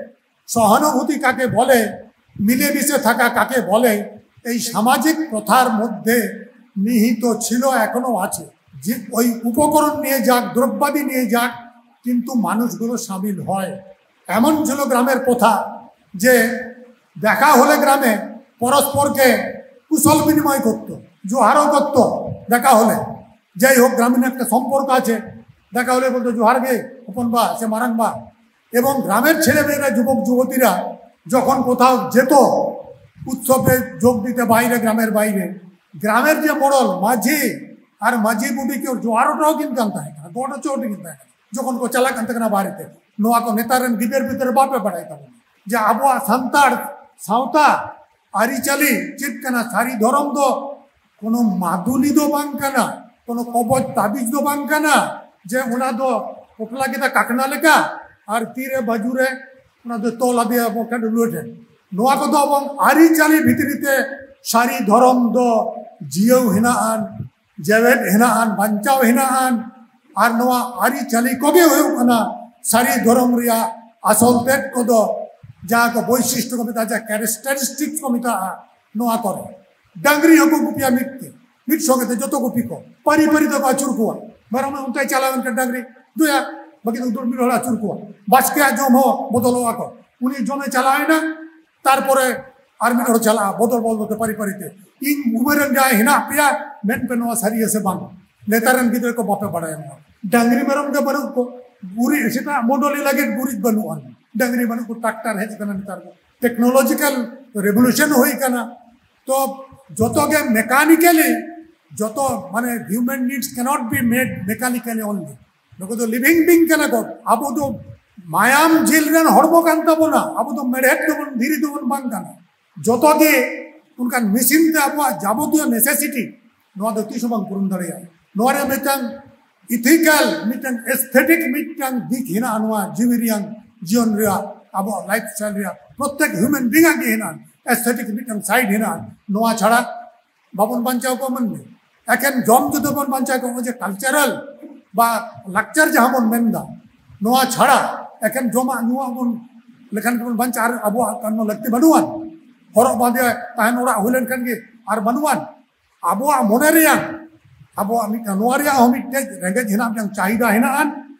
সহানুভূতি কাকে বলে, মিলেমিশে থাকা কাকে বলে, এই সামাজিক প্রথার মধ্যে নিহিত ছিল, এখনো আছে। যে ওই উপকরণ নিয়ে যাক, দ্রব্যাদি নিয়ে যাক, কিন্তু মানুষগুলো সামিল হয়। এমন ছিল গ্রামের প্রথা যে দেখা হলে গ্রামে পরস্পরকে কুশল বিনিময় করত, জোহারও করত। দেখা হলে, যাই হোক, গ্রামীণ একটা সম্পর্ক আছে, দেখা হলে বলতো, "জোহার গে হপন বা, সে মারাং বা।" এবং গ্রামের ছেলেমেয়েরা, যুবক যুবতীরা যখন কোথাও যেত উৎসবে যোগ দিতে বাইরে, গ্রামের বাইরে, গ্রামের যে মোড়ল, মাঝি আর মাঝি বুড়িকে জোহার ᱚᱴᱚ ᱠᱤᱱ ᱠᱟᱱ ᱛᱟᱦᱮᱸ ᱠᱟᱱᱟ, ᱜᱚᱰ ᱚᱪᱚ ᱚᱴᱚ ᱠᱤᱱ ᱛᱟᱦᱮᱸ ᱠᱟᱱᱟ᱾ ᱡᱚᱠᱷᱚᱱ ᱠᱚ ᱪᱟᱞᱟᱜ ᱠᱟᱱ ᱛᱟᱦᱮᱸ ᱠᱟᱱᱟ ᱵᱟᱦᱨᱮ ᱛᱮ, ᱱᱚᱣᱟ ᱠᱚ ᱱᱮᱛᱟᱨ ᱨᱮᱱ ᱜᱤᱫᱟᱹᱨ ᱯᱤᱫᱟᱹᱨ ᱵᱟᱯᱮ ᱵᱟᱲᱟᱭ ᱛᱟᱵᱚᱱᱟ ᱡᱮ ᱟᱵᱚᱣᱟᱜ ᱥᱟᱱᱛᱟᱲ ᱥᱟᱶᱛᱟ ᱟᱹᱨᱤᱪᱟᱹᱞᱤ ᱪᱮᱫ ᱠᱟᱱᱟ᱾ ᱥᱟᱹᱨᱤ ᱫᱷᱚᱨᱚᱢ ᱫᱚ ᱠᱳᱱᱳ ᱢᱟᱫᱩᱞᱤ ᱫᱚ ᱵᱟᱝ ᱠᱟᱱᱟ, ᱠᱳᱱᱳ ᱠᱚᱵᱚᱪ ᱛᱟᱵᱤᱡ ᱫᱚ ᱵᱟᱝ ᱠᱟᱱᱟ ᱡᱮ ᱚᱱᱟ ᱫᱚ ᱯᱚᱴᱞᱟ ᱠᱮᱫᱟ ᱠᱟᱠᱱᱟ ᱞᱮᱠᱟ ᱟᱨ ᱛᱤᱨᱮ ᱵᱟᱹᱡᱩ ᱨᱮ ᱚᱱᱟ ᱫᱚ ᱛᱚᱞ ᱟᱫᱮᱭᱟ ᱵᱚᱱ ᱠᱷᱟᱱ ᱰᱩᱞᱩᱣᱟᱹ ᱴᱷᱮᱱ᱾ ᱱᱚᱣᱟ ᱠᱚᱫᱚ ᱟᱵᱚ ᱟᱹᱨᱤᱪᱟᱹᱞᱤ ᱵᱷᱤᱛᱨᱤ ᱛᱮ ᱥᱟᱹᱨᱤ ᱫᱷᱚᱨᱚᱢ ᱫᱚ ᱡᱤᱭᱟᱹᱣ ᱦᱮᱱᱟᱜᱼᱟ, ᱡᱮᱣᱮᱫ ᱦᱮᱱᱟᱜᱼᱟ, ᱵᱟᱧᱪᱟᱣ ᱦᱮᱱᱟᱜᱼᱟ᱾ ᱟᱨ ᱱᱚᱣᱟ ᱟᱹᱨᱤᱪᱟᱹᱞᱤ ᱠᱚᱜᱮ ᱦᱩᱭᱩᱜ ᱠᱟᱱᱟ ᱥᱟᱹᱨᱤ ᱫᱷᱚᱨᱚᱢ ᱨᱮᱭᱟᱜ ᱟᱥᱚᱞ ᱛᱮᱫ ᱠᱚᱫᱚ, ᱡᱟᱦᱟᱸ ᱠᱚ ᱵᱳᱭᱥᱤᱥᱴᱚ ᱠᱚ ᱢᱮᱛᱟᱜᱼᱟ, ᱡᱟᱦᱟᱸ ᱠᱮᱨᱮᱠᱴᱟᱨᱤᱥᱴᱤᱠᱥ ᱠᱚ ᱢᱮᱛᱟᱜᱼᱟ, ᱱᱚᱣᱟ ᱠᱚᱨᱮ᱾ ᱰᱟᱝᱨᱤ ᱦᱚᱸᱠᱚ ᱜᱩᱯᱤᱭᱟ ᱢᱤᱫ ᱛᱮ, ᱢᱤᱫ ᱥᱚᱸᱜᱮ ᱛᱮ ᱡᱚᱛᱚ ᱜᱩᱯᱤ ᱠᱚ, ᱯᱟᱹᱨᱤ ᱯᱟᱹᱨᱤ ᱛᱮᱠᱚ ᱟᱹᱪᱩᱨ ᱠᱚᱣᱟ᱾ ᱢᱮᱨᱚᱢ ᱚᱱᱛᱮ ᱪᱟᱞᱟᱣ ᱮᱱ ᱠᱷᱟᱱ ᱰᱟᱝᱨᱤ ᱫᱩᱭᱟ, ᱵᱟᱹᱠᱤ ᱫᱚ ᱩᱫᱩᱲ ᱢᱤᱫ ᱦᱚᱲ ᱟᱹᱪᱩᱨ ᱠᱚᱣᱟ᱾ ᱵᱟᱥᱠᱮᱭᱟᱜ ᱡᱚᱢ ᱦᱚᱸ ᱵᱚᱫᱚᱞᱚᱜᱼᱟ ᱠᱚ᱾ ᱩᱱᱤ ᱡᱚᱢᱮ ᱪᱟᱞᱟᱣ ᱮᱱᱟ, ᱛᱟᱨᱯᱚᱨᱮ ᱟᱨ ᱢᱤᱫ ᱦᱚᱲ ᱪᱟᱞᱟᱜᱼᱟ, ᱵᱚᱫᱚᱞ ᱵᱚᱫᱚᱞ ᱛᱮ ᱯᱟᱹᱨᱤ ᱯᱟᱹᱨᱤ ᱛᱮ᱾ ᱤᱧ ᱩᱢᱮᱨ ᱨᱮᱱ ᱡᱟᱦᱟᱸᱭ ᱦᱮᱱᱟᱜ ᱯᱮᱭᱟ, ᱢᱮᱱ ᱯᱮ ᱱᱚᱣᱟ ᱥᱟᱹᱨᱤᱭᱟ ᱥᱮ ᱵᱟᱝ᱾ ᱱᱮᱛᱟᱨ ᱨᱮᱱ ᱜᱤᱫᱽᱨᱟᱹ ᱠᱚ ᱵᱟᱯᱮ ᱵᱟᱲᱟᱭᱟ ᱱᱚᱣᱟ᱾ ᱰᱟᱝᱨᱤ ᱢᱮᱨᱚᱢ ᱜᱮ ᱵᱟᱹᱱᱩᱜ ᱠᱚ, ᱜᱩᱨᱤᱡ ᱥᱮᱛᱟᱜ ᱢᱚᱰᱚᱞᱤ ᱞᱟᱹᱜᱤᱫ ᱜᱩᱨᱤᱡ ᱵᱟᱹᱱᱩᱜᱼᱟ, ᱰᱟᱝᱨᱤ ᱵᱟᱹᱱᱩᱜ ᱠᱚ, ᱴᱨᱟᱠᱴᱟᱨ ᱦᱮᱡ ᱟᱠᱟᱱᱟ ᱱᱮᱛᱟᱨ ᱫᱚ, ᱴᱮᱠᱱᱳᱞᱚᱡᱤᱠᱟᱞ ᱨᱮᱵᱷᱚᱞᱩᱥᱚᱱ ᱦᱩᱭ ᱟᱠᱟᱱᱟ᱾ ᱛᱚ ᱡᱚᱛᱚ ᱜᱮ ᱢᱮᱠᱟᱱᱤᱠᱟᱞᱤ, ᱡᱚᱛᱚ ᱢᱟᱱᱮ human needs cannot be met mechanically only᱾ ᱱᱩᱠᱩ ᱫᱚ ᱞᱤᱵᱷᱤᱝ ᱵᱤᱝ ᱠᱟᱱᱟ ᱠᱚ᱾ ᱟᱵᱚ ᱫᱚ ᱢᱟᱭᱟᱢ ᱡᱤᱞ ᱨᱮᱱ ᱦᱚᱲᱢᱚ ᱠᱟᱱ ᱛᱟᱵᱚᱱᱟ, ᱟᱵᱚ ᱫᱚ ᱢᱮᱲᱦᱮᱫ ᱫᱚᱵᱚᱱ, ᱫᱷᱤᱨᱤ ᱫᱚᱵᱚᱱ ᱵᱟᱝ ᱠᱟᱱᱟ᱾ ᱡᱚᱛᱚ ᱜᱮ ᱚᱱᱠᱟᱱ ᱢᱮᱥᱤᱱ ᱛᱮ ᱟᱵᱚᱣᱟᱜ ᱡᱟᱵᱚᱛᱤᱭᱚ ᱱᱮᱥᱮᱥᱤᱴᱤ, ᱱᱚᱣᱟ ᱫᱚ ᱛᱤᱥ ᱦᱚᱸ ᱵᱟᱝ ᱯᱩᱨᱩᱱ ᱫᱟᱲᱮᱭᱟᱜᱼᱟ᱾ ᱱᱚᱣᱟ ᱨᱮ ᱢᱤᱫᱴᱟᱝ ᱤᱛᱷᱤᱠᱟᱞ, ᱢᱤᱫᱴᱟᱝ ᱮᱥᱛᱷᱮᱴᱤᱠ, ᱢᱤᱫᱴᱟᱝ ᱫᱤᱠ ᱦᱮᱱᱟᱜᱼᱟ ᱱᱚᱣᱟ ᱡᱤᱣᱤ ᱨᱮᱭᱟᱝ, ᱡᱤᱭᱚᱱ ᱨᱮᱭᱟᱜ, ᱟᱵᱚᱣᱟᱜ ᱞᱟᱭᱤᱯᱷ ᱥᱴᱟᱭᱤᱞ ᱨᱮᱭᱟᱜ, ᱯᱨᱚᱛᱮᱠ ᱦᱤᱭᱩᱢᱮᱱ ᱵᱤᱝ ᱟᱜ ᱜᱮ ᱦᱮᱱᱟᱜᱼᱟ᱾ ᱮᱥᱛᱷᱮᱴᱤᱠ ᱢᱤᱫᱴᱟᱝ ᱥᱟᱭᱤᱰ ᱦᱮᱱᱟᱜᱼᱟ᱾ ᱱᱚᱣᱟ ᱪᱷᱟᱲᱟ ᱵᱟᱵᱚᱱ ᱵᱟᱧᱪᱟᱣ ᱠᱚᱣᱟ ᱢᱟᱹᱱᱢᱤ᱾ ᱮᱠᱮᱱ ᱡᱚᱢ ᱡᱩᱫᱤ ᱵᱚᱱ ᱵᱟᱧᱪᱟᱣ ᱠᱚᱣᱟ, ᱱᱚᱜᱼᱚᱭ ᱡᱮ ᱠᱟᱞᱪᱟᱨᱟᱞ ᱵᱟ ᱞᱟᱠᱪᱟᱨ ᱡᱟᱦᱟᱸ ᱵᱚᱱ ᱢᱮᱱᱫᱟ, ᱱᱚᱣᱟ ᱪᱷᱟᱲᱟ ᱮᱠᱮᱱ ᱡᱚᱢᱟᱜ ᱧᱩᱣᱟᱜ ᱵᱚᱱ ᱞᱮᱠᱷᱟᱱ ᱜᱮᱵᱚᱱ ᱵᱟᱧᱪᱟᱜᱼᱟ, ᱟᱨ ᱟᱵᱚᱣᱟᱜ ᱠᱳᱱᱳ ᱞᱟᱹᱠᱛᱤ ᱵᱟᱹᱱᱩᱜᱼᱟ᱾ ᱦᱚᱨᱚᱜ ᱵᱟᱸᱫᱮ ᱛᱟᱦᱮᱱ ᱚᱲᱟᱜ ᱦᱩᱭ ᱞᱮᱱᱠᱷᱟᱱ ᱜᱮ ᱟᱨ ᱵᱟᱹᱱᱩᱜᱼᱟ᱾ ᱟᱵᱚᱣᱟᱜ ᱢᱚᱱᱮ ᱨᱮᱭᱟᱜ, ᱟᱵᱚᱣᱟᱜ ᱢᱤᱫᱴᱟᱝ, ᱱᱚᱣᱟ ᱨᱮᱭᱟᱜ ᱦᱚᱸ ᱢᱤᱫᱴᱮᱡ ᱨᱮᱸᱜᱮᱡ ᱦᱮᱱᱟᱜ, ᱢᱤᱫᱴᱟᱝ ᱪᱟᱦᱤᱫᱟ ᱦᱮᱱᱟᱜᱼᱟ᱾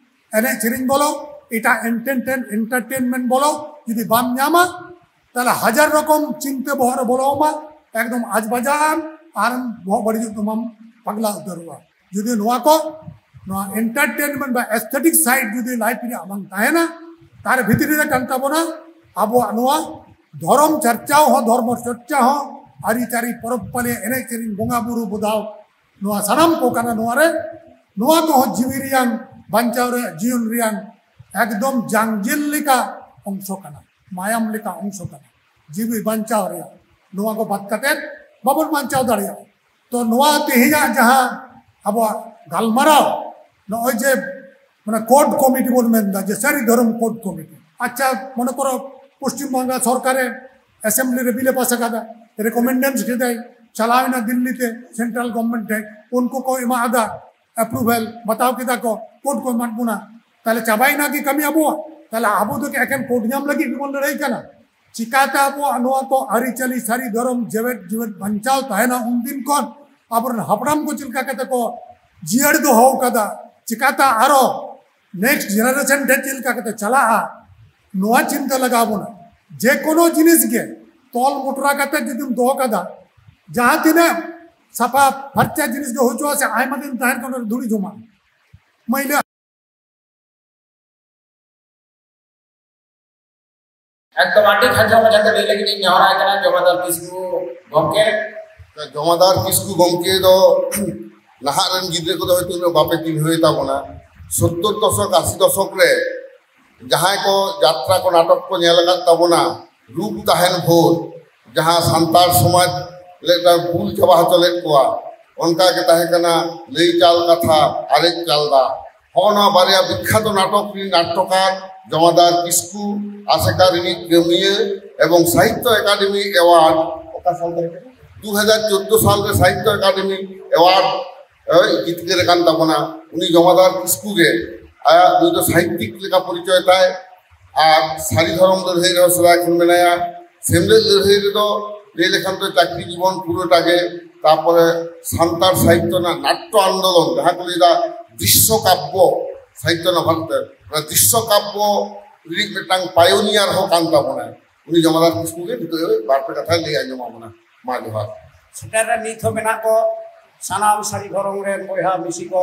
ᱮᱱᱮᱡ ᱥᱮᱨᱮᱧ ᱵᱚᱞᱚ, ᱮᱴᱟᱜ ᱮᱱᱴᱟᱨᱴᱮᱱ-, ᱮᱱᱴᱟᱨᱴᱮᱱᱢᱮᱱᱴ ᱵᱚᱞᱚ, ᱡᱩᱫᱤ ᱵᱟᱢ ᱧᱟᱢᱟ, ᱛᱟᱦᱞᱮ ᱦᱟᱡᱟᱨ ᱨᱚᱠᱚᱢ ᱪᱤᱱᱛᱟᱹ ᱵᱚᱦᱚᱜ ᱨᱮ ᱵᱚᱞᱚ ᱟᱢᱟ, ᱮᱠᱫᱚᱢ ᱟᱡᱽᱵᱟᱡᱟᱜ ᱟᱢ, ᱟᱨ ᱵᱚᱦᱚᱜ ᱵᱟᱹᱲᱤᱡᱚᱜ ᱛᱟᱢᱟᱢ, ᱯᱟᱜᱽᱞᱟ ᱩᱛᱟᱹᱨᱚᱜᱼᱟ᱾ ᱡᱩᱫᱤ ᱱᱚᱣᱟ ᱠᱚ, ᱱᱚᱣᱟ ᱮᱱᱴᱟᱨᱴᱮᱱᱢᱮᱱᱴ ᱵᱟ ᱮᱥᱛᱷᱮᱴᱤᱠ ᱥᱟᱭᱤᱰ ᱡᱩᱫᱤ ᱞᱟᱭᱤᱯᱷ ᱨᱮᱭᱟᱜ ᱵᱟᱝ ᱛᱟᱦᱮᱱᱟ, ᱛᱟᱦᱞᱮ ᱵᱷᱤᱛᱨᱤ ᱨᱮ ᱠᱟᱱ ᱛᱟᱵᱚᱱᱟ ᱟᱵᱚᱣᱟᱜ ᱱᱚᱣᱟ ᱫᱷᱚᱨᱚᱢ ᱪᱟᱨᱪᱟᱣ ᱦᱚᱸ, ᱫᱷᱚᱨᱢᱚ ᱪᱚᱨᱪᱟ ᱦᱚᱸ, ᱟᱹᱨᱤᱪᱟᱹᱞᱤ, ᱯᱚᱨᱚᱵᱽ ᱯᱟᱞᱮ, ᱮᱱᱮᱡ ᱥᱮᱨᱮᱧ, ᱵᱚᱸᱜᱟ ᱵᱩᱨᱩ ᱵᱚᱫᱟᱣ, ᱱᱚᱣᱟ ᱥᱟᱱᱟᱢ ᱠᱚ ᱠᱟᱱᱟ᱾ ᱱᱚᱣᱟ ᱨᱮ, ᱱᱚᱣᱟ ᱠᱚᱦᱚᱸ ᱡᱤᱣᱤ ᱨᱮᱭᱟᱝ, ᱵᱟᱧᱪᱟᱣ ᱨᱮᱭᱟᱜ, ᱡᱤᱭᱚᱱ ᱨᱮᱭᱟᱝ ᱮᱠᱫᱚᱢ ᱡᱟᱝᱡᱤᱞ ᱞᱮᱠᱟ ᱚᱝᱥᱚ ᱠᱟᱱᱟ, ᱢᱟᱭᱟᱢ ᱞᱮᱠᱟ ᱚᱝᱥᱚ ᱠᱟᱱᱟ ᱡᱤᱣᱤ ᱵᱟᱧᱪᱟᱣ ᱨᱮᱭᱟᱜ᱾ ᱱᱚᱣᱟ ᱠᱚ ᱵᱟᱫ ᱠᱟᱛᱮ ᱵᱟᱵᱚᱱ ᱵᱟᱧᱪᱟᱣ ᱫᱟᱲᱮᱭᱟᱜᱼᱟ᱾ ᱛᱚ ᱱᱚᱣᱟ ᱛᱮᱦᱮᱧᱟᱜ ᱡᱟᱦᱟᱸ ᱟᱵᱚᱣᱟᱜ ᱜᱟᱞᱢᱟᱨᱟᱣ, ᱱᱚᱜᱼᱚᱭ ᱡᱮ ᱢᱟᱱᱮ ᱠᱳᱰ ᱠᱚᱢᱤᱴᱤ ᱵᱚᱱ ᱢᱮᱱᱫᱟ, ᱡᱮ ᱥᱟᱹᱨᱤ ᱫᱷᱚᱨᱚᱢ ᱠᱳᱰ ᱠᱚᱢᱤᱴᱤ᱾ ᱟᱪᱪᱷᱟ, ᱢᱚᱱᱮ ᱠᱚᱨᱚ ᱯᱚᱥᱪᱤᱢ ᱵᱟᱝᱞᱟ ᱥᱚᱨᱠᱟᱨᱮ ᱮᱥᱮᱢᱵᱞᱤ ᱨᱮ ᱵᱤᱞ ᱮ ᱯᱟᱥ ᱟᱠᱟᱫᱟ, ᱨᱮᱠᱚᱢᱮᱱᱰᱮᱱᱥ ᱠᱮᱫᱟᱭ, ᱪᱟᱞᱟᱣ ᱮᱱᱟ ᱫᱤᱞᱞᱤ ᱛᱮ ᱥᱮᱱᱴᱨᱟᱞ ᱜᱚᱵᱷᱢᱮᱱᱴ ᱴᱷᱮᱱ, ᱩᱱᱠᱩ ᱠᱚ ᱮᱢᱟ ᱟᱫᱟ ᱮᱯᱨᱩᱵᱷᱟᱞ, ᱵᱟᱛᱟᱣ ᱠᱮᱫᱟ ᱠᱚ, ᱠᱳᱰ ᱠᱚ ᱮᱢᱟᱫ ᱵᱚᱱᱟ᱾ ᱛᱟᱦᱞᱮ ᱪᱟᱵᱟᱭᱮᱱᱟ ᱠᱤ ᱠᱟᱹᱢᱤ ᱟᱵᱚᱣᱟᱜ? ᱛᱟᱦᱞᱮ ᱟᱵᱚ ᱫᱚ ᱮᱠᱮᱱ ᱠᱳᱰ ᱧᱟᱢ ᱞᱟᱹᱜᱤᱫ ᱜᱮᱵᱚᱱ ᱞᱟᱹᱲᱦᱟᱹᱭ ᱠᱟᱱᱟ? ᱪᱤᱠᱟᱛᱮ ᱟᱵᱚᱣᱟᱜ ᱱᱚᱣᱟ ᱠᱚ ᱟᱹᱨᱤᱪᱟᱹᱞᱤ, ᱥᱟᱹᱨᱤ ᱫᱷᱚᱨᱚᱢ ᱡᱮᱣᱮᱫ ᱡᱮᱣᱮᱫ ᱵᱟᱧᱪᱟᱣ ᱛᱟᱦᱮᱱᱟ? ᱩᱱᱫᱤᱱ ᱠᱷᱚᱱ ᱟᱵᱚᱨᱮᱱ ᱦᱟᱯᱲᱟᱢ ᱠᱚ ᱪᱮᱫ ᱞᱮᱠᱟ ᱠᱟᱛᱮ ᱠᱚ ᱡᱤᱭᱟᱹᱲ ᱫᱚᱦᱚ ᱟᱠᱟᱫᱟ, ᱪᱤᱠᱟᱛᱮ ᱟᱨᱚ ᱱᱮᱠᱥᱴ ᱡᱮᱱᱟᱨᱮᱥᱚᱱ ᱴᱷᱮᱱ ᱪᱮᱫ ᱞᱮᱠᱟ ᱠᱟᱛᱮ ᱪᱟᱞᱟᱜᱼᱟ, ᱱᱚᱣᱟ ᱪᱤᱱᱛᱟᱹ ᱞᱟᱜᱟᱣ ᱵᱚᱱᱟ᱾ ᱡᱮ ᱠᱳᱱᱳ ᱡᱤᱱᱤᱥ ᱜᱮ ᱛᱚᱞ ᱢᱚᱴᱨᱟ ᱠᱟᱛᱮ ᱡᱩᱫᱤᱢ ᱫᱚᱦᱚ ᱠᱟᱫᱟ, ᱡᱟᱦᱟᱸ ᱛᱤᱱᱟᱹᱜ ᱥᱟᱯᱷᱟ ᱯᱷᱟᱨᱪᱟ ᱡᱤᱱᱤᱥ ᱜᱮ ᱦᱩᱭ ᱦᱚᱪᱚᱣᱟᱜ ᱥᱮ, ᱟᱭᱢᱟ ᱫᱤᱱ ᱛᱟᱦᱮᱱ ᱠᱷᱟᱱ ᱚᱸᱰᱮ ᱫᱷᱩᱲᱤ ᱡᱚᱢᱟ, ᱢᱟᱹᱭᱞᱟᱹ᱾ ᱮᱠᱫᱚᱢ ᱟᱹᱰᱤ ᱠᱷᱟᱴᱚ ᱢᱟᱪᱷᱟᱛᱮ ᱞᱟᱹᱭ ᱞᱟᱹᱜᱤᱫ ᱤᱧ ᱱᱮᱦᱚᱨᱟᱭ ᱠᱟᱱᱟ ᱡᱚᱢᱟᱫᱟᱨ ᱠᱤᱥᱠᱩ ᱜᱚᱢᱠᱮ᱾ ᱡᱚᱢᱟᱫᱟᱨ ᱠᱤᱥᱠᱩ ᱜᱚᱢᱠᱮ ᱫᱚ ᱱᱟᱦᱟᱜ ᱨᱮᱱ ᱜᱤᱫᱽᱨᱟᱹ ᱠᱚᱫᱚ ᱦᱚᱭᱛᱳ ᱩᱱᱟᱹᱜ ᱵᱟᱯᱮ ᱪᱤᱱᱦᱟᱹᱣ ᱛᱟᱵᱚᱱᱟ᱾ ᱥᱳᱛᱛᱚᱨ ᱫᱚᱥᱚᱠ, ᱟᱥᱤ ᱫᱚᱥᱚᱠ ᱨᱮ ᱡᱟᱦᱟᱸᱭ ᱠᱚ ᱡᱟᱛᱨᱟ ᱠᱚ, ᱱᱟᱴᱚᱠ ᱠᱚ ᱧᱮᱞ ᱟᱠᱟᱫ ᱛᱟᱵᱚᱱᱟ, ᱨᱩᱯ ᱛᱟᱦᱮᱱ ᱵᱷᱳᱨ, ᱡᱟᱦᱟᱸ ᱥᱟᱱᱛᱟᱲ ᱥᱚᱢᱟᱡᱽ ᱢᱤᱫᱴᱟᱝ ᱵᱩᱞ ᱪᱟᱵᱟ ᱦᱚᱪᱚ ᱞᱮᱫ ᱠᱚᱣᱟ, ᱚᱱᱠᱟ ᱜᱮ ᱛᱟᱦᱮᱸ ᱠᱟᱱᱟ ᱞᱟᱹᱭ ᱪᱟᱞ ᱠᱟᱛᱷᱟ, ᱟᱨᱮᱡ ᱪᱟᱞ ᱫᱟᱜ᱾ ᱦᱚᱸᱜᱼᱚ ᱱᱚᱣᱟ ᱵᱟᱨᱭᱟ ᱵᱤᱠᱠᱷᱟᱛᱚ ᱱᱟᱴᱚᱠ ᱨᱤᱱᱤᱡ ᱱᱟᱴᱴᱚᱠᱟᱨ ᱡᱚᱢᱟᱫᱟᱨ ᱠᱤᱥᱠᱩ, ᱟᱥᱮᱠᱟ ᱨᱤᱱᱤᱡ ᱠᱟᱹᱢᱤᱭᱟᱹ ᱮᱵᱚᱝ ᱥᱟᱦᱤᱛᱛᱚ ᱮᱠᱟᱰᱮᱢᱤ ᱮᱣᱟᱨᱰ, ᱚᱠᱟ ᱥᱟᱞ ᱛᱟᱦᱮᱸ ᱠᱟᱱᱟ? ᱫᱩ ᱦᱟᱡᱟᱨ ᱪᱳᱫᱽᱫᱳ ᱥᱟᱞ ᱨᱮ ᱥᱟᱦᱤᱛᱛᱚ ᱮᱠᱟᱰᱮᱢᱤ ᱮᱣᱟᱨᱰ ᱮ ᱡᱤᱛᱠᱟᱹᱨ ᱟᱠᱟᱱ ᱛᱟᱵᱚᱱᱟ᱾ ᱩᱱᱤ ᱡᱚᱢᱟᱫᱟᱨ ᱠᱤᱥᱠᱩ ᱜᱮ, ᱟᱭᱟᱜ, ᱱᱩᱭ ᱫᱚ ᱥᱟᱦᱤᱛᱭᱤᱠ ᱞᱮᱠᱟ ᱯᱚᱨᱤᱪᱚᱭ ᱛᱟᱭ᱾ ᱟᱨ ᱥᱟᱹᱨᱤ ᱫᱷᱚᱨᱚᱢ ᱞᱟᱹᱲᱦᱟᱹᱭ ᱨᱮᱦᱚᱸ ᱥᱮᱫᱟᱭ ᱠᱷᱚᱱ ᱢᱮᱱᱟᱭᱟ᱾ ᱥᱮᱢᱞᱮᱫ ᱞᱟᱹᱲᱦᱟᱹᱭ ᱨᱮᱫᱚ ᱞᱟᱹᱭ ᱞᱮᱠᱷᱟᱱ ᱫᱚ ᱪᱟᱹᱠᱨᱤ ᱡᱤᱵᱚᱱ ᱯᱩᱨᱟᱹᱴᱟ ᱜᱮ᱾ ᱛᱟᱨᱯᱚᱨᱮ ᱥᱟᱱᱛᱟᱲ ᱥᱟᱦᱤᱛᱛᱚ ᱨᱮᱱᱟᱜ ᱱᱟᱴᱴᱚ ᱟᱱᱫᱳᱞᱚᱱ, ᱡᱟᱦᱟᱸ ᱠᱚ ᱞᱟᱹᱭᱫᱟ ᱫᱨᱤᱥᱥᱚ ᱠᱟᱵᱽᱵᱚ ᱥᱟᱦᱤᱛᱛᱚ ᱨᱮᱱᱟᱜ ᱵᱷᱟᱨᱚᱛ ᱨᱮ, ᱚᱱᱟ ᱫᱨᱤᱥᱥᱚ ᱠᱟᱵᱽᱵᱚ ᱨᱤᱱᱤᱡ ᱢᱤᱫᱴᱟᱝ ᱯᱟᱭᱳᱱᱤᱭᱟᱨ ᱦᱚᱸ ᱠᱟᱱ ᱛᱟᱵᱚᱱᱟᱭ᱾ ᱩᱱᱤ ᱡᱚᱢᱟᱫᱟᱨ ᱠᱤᱥᱠᱩ ᱜᱮ ᱱᱤᱛᱚᱜ ᱮ ᱵᱟᱨ ᱯᱮ ᱠᱟᱛᱷᱟᱭ ᱞᱟᱹᱭ ᱟᱸᱡᱚᱢ ᱟᱵᱚᱱᱟ᱾ ᱢᱟ ᱡᱚᱦᱟᱨ᱾ ᱥᱮᱴᱮᱨ ᱨᱮ ᱱᱤᱛ ᱦᱚᱸ ᱢᱮᱱᱟᱜ ᱠᱚ ᱥᱟᱱᱟᱢ ᱥᱟᱹᱨᱤ ᱫᱷᱚᱨᱚᱢ ᱨᱮᱱ ᱵᱚᱭᱦᱟ ᱢᱤᱥᱤ ᱠᱚ᱾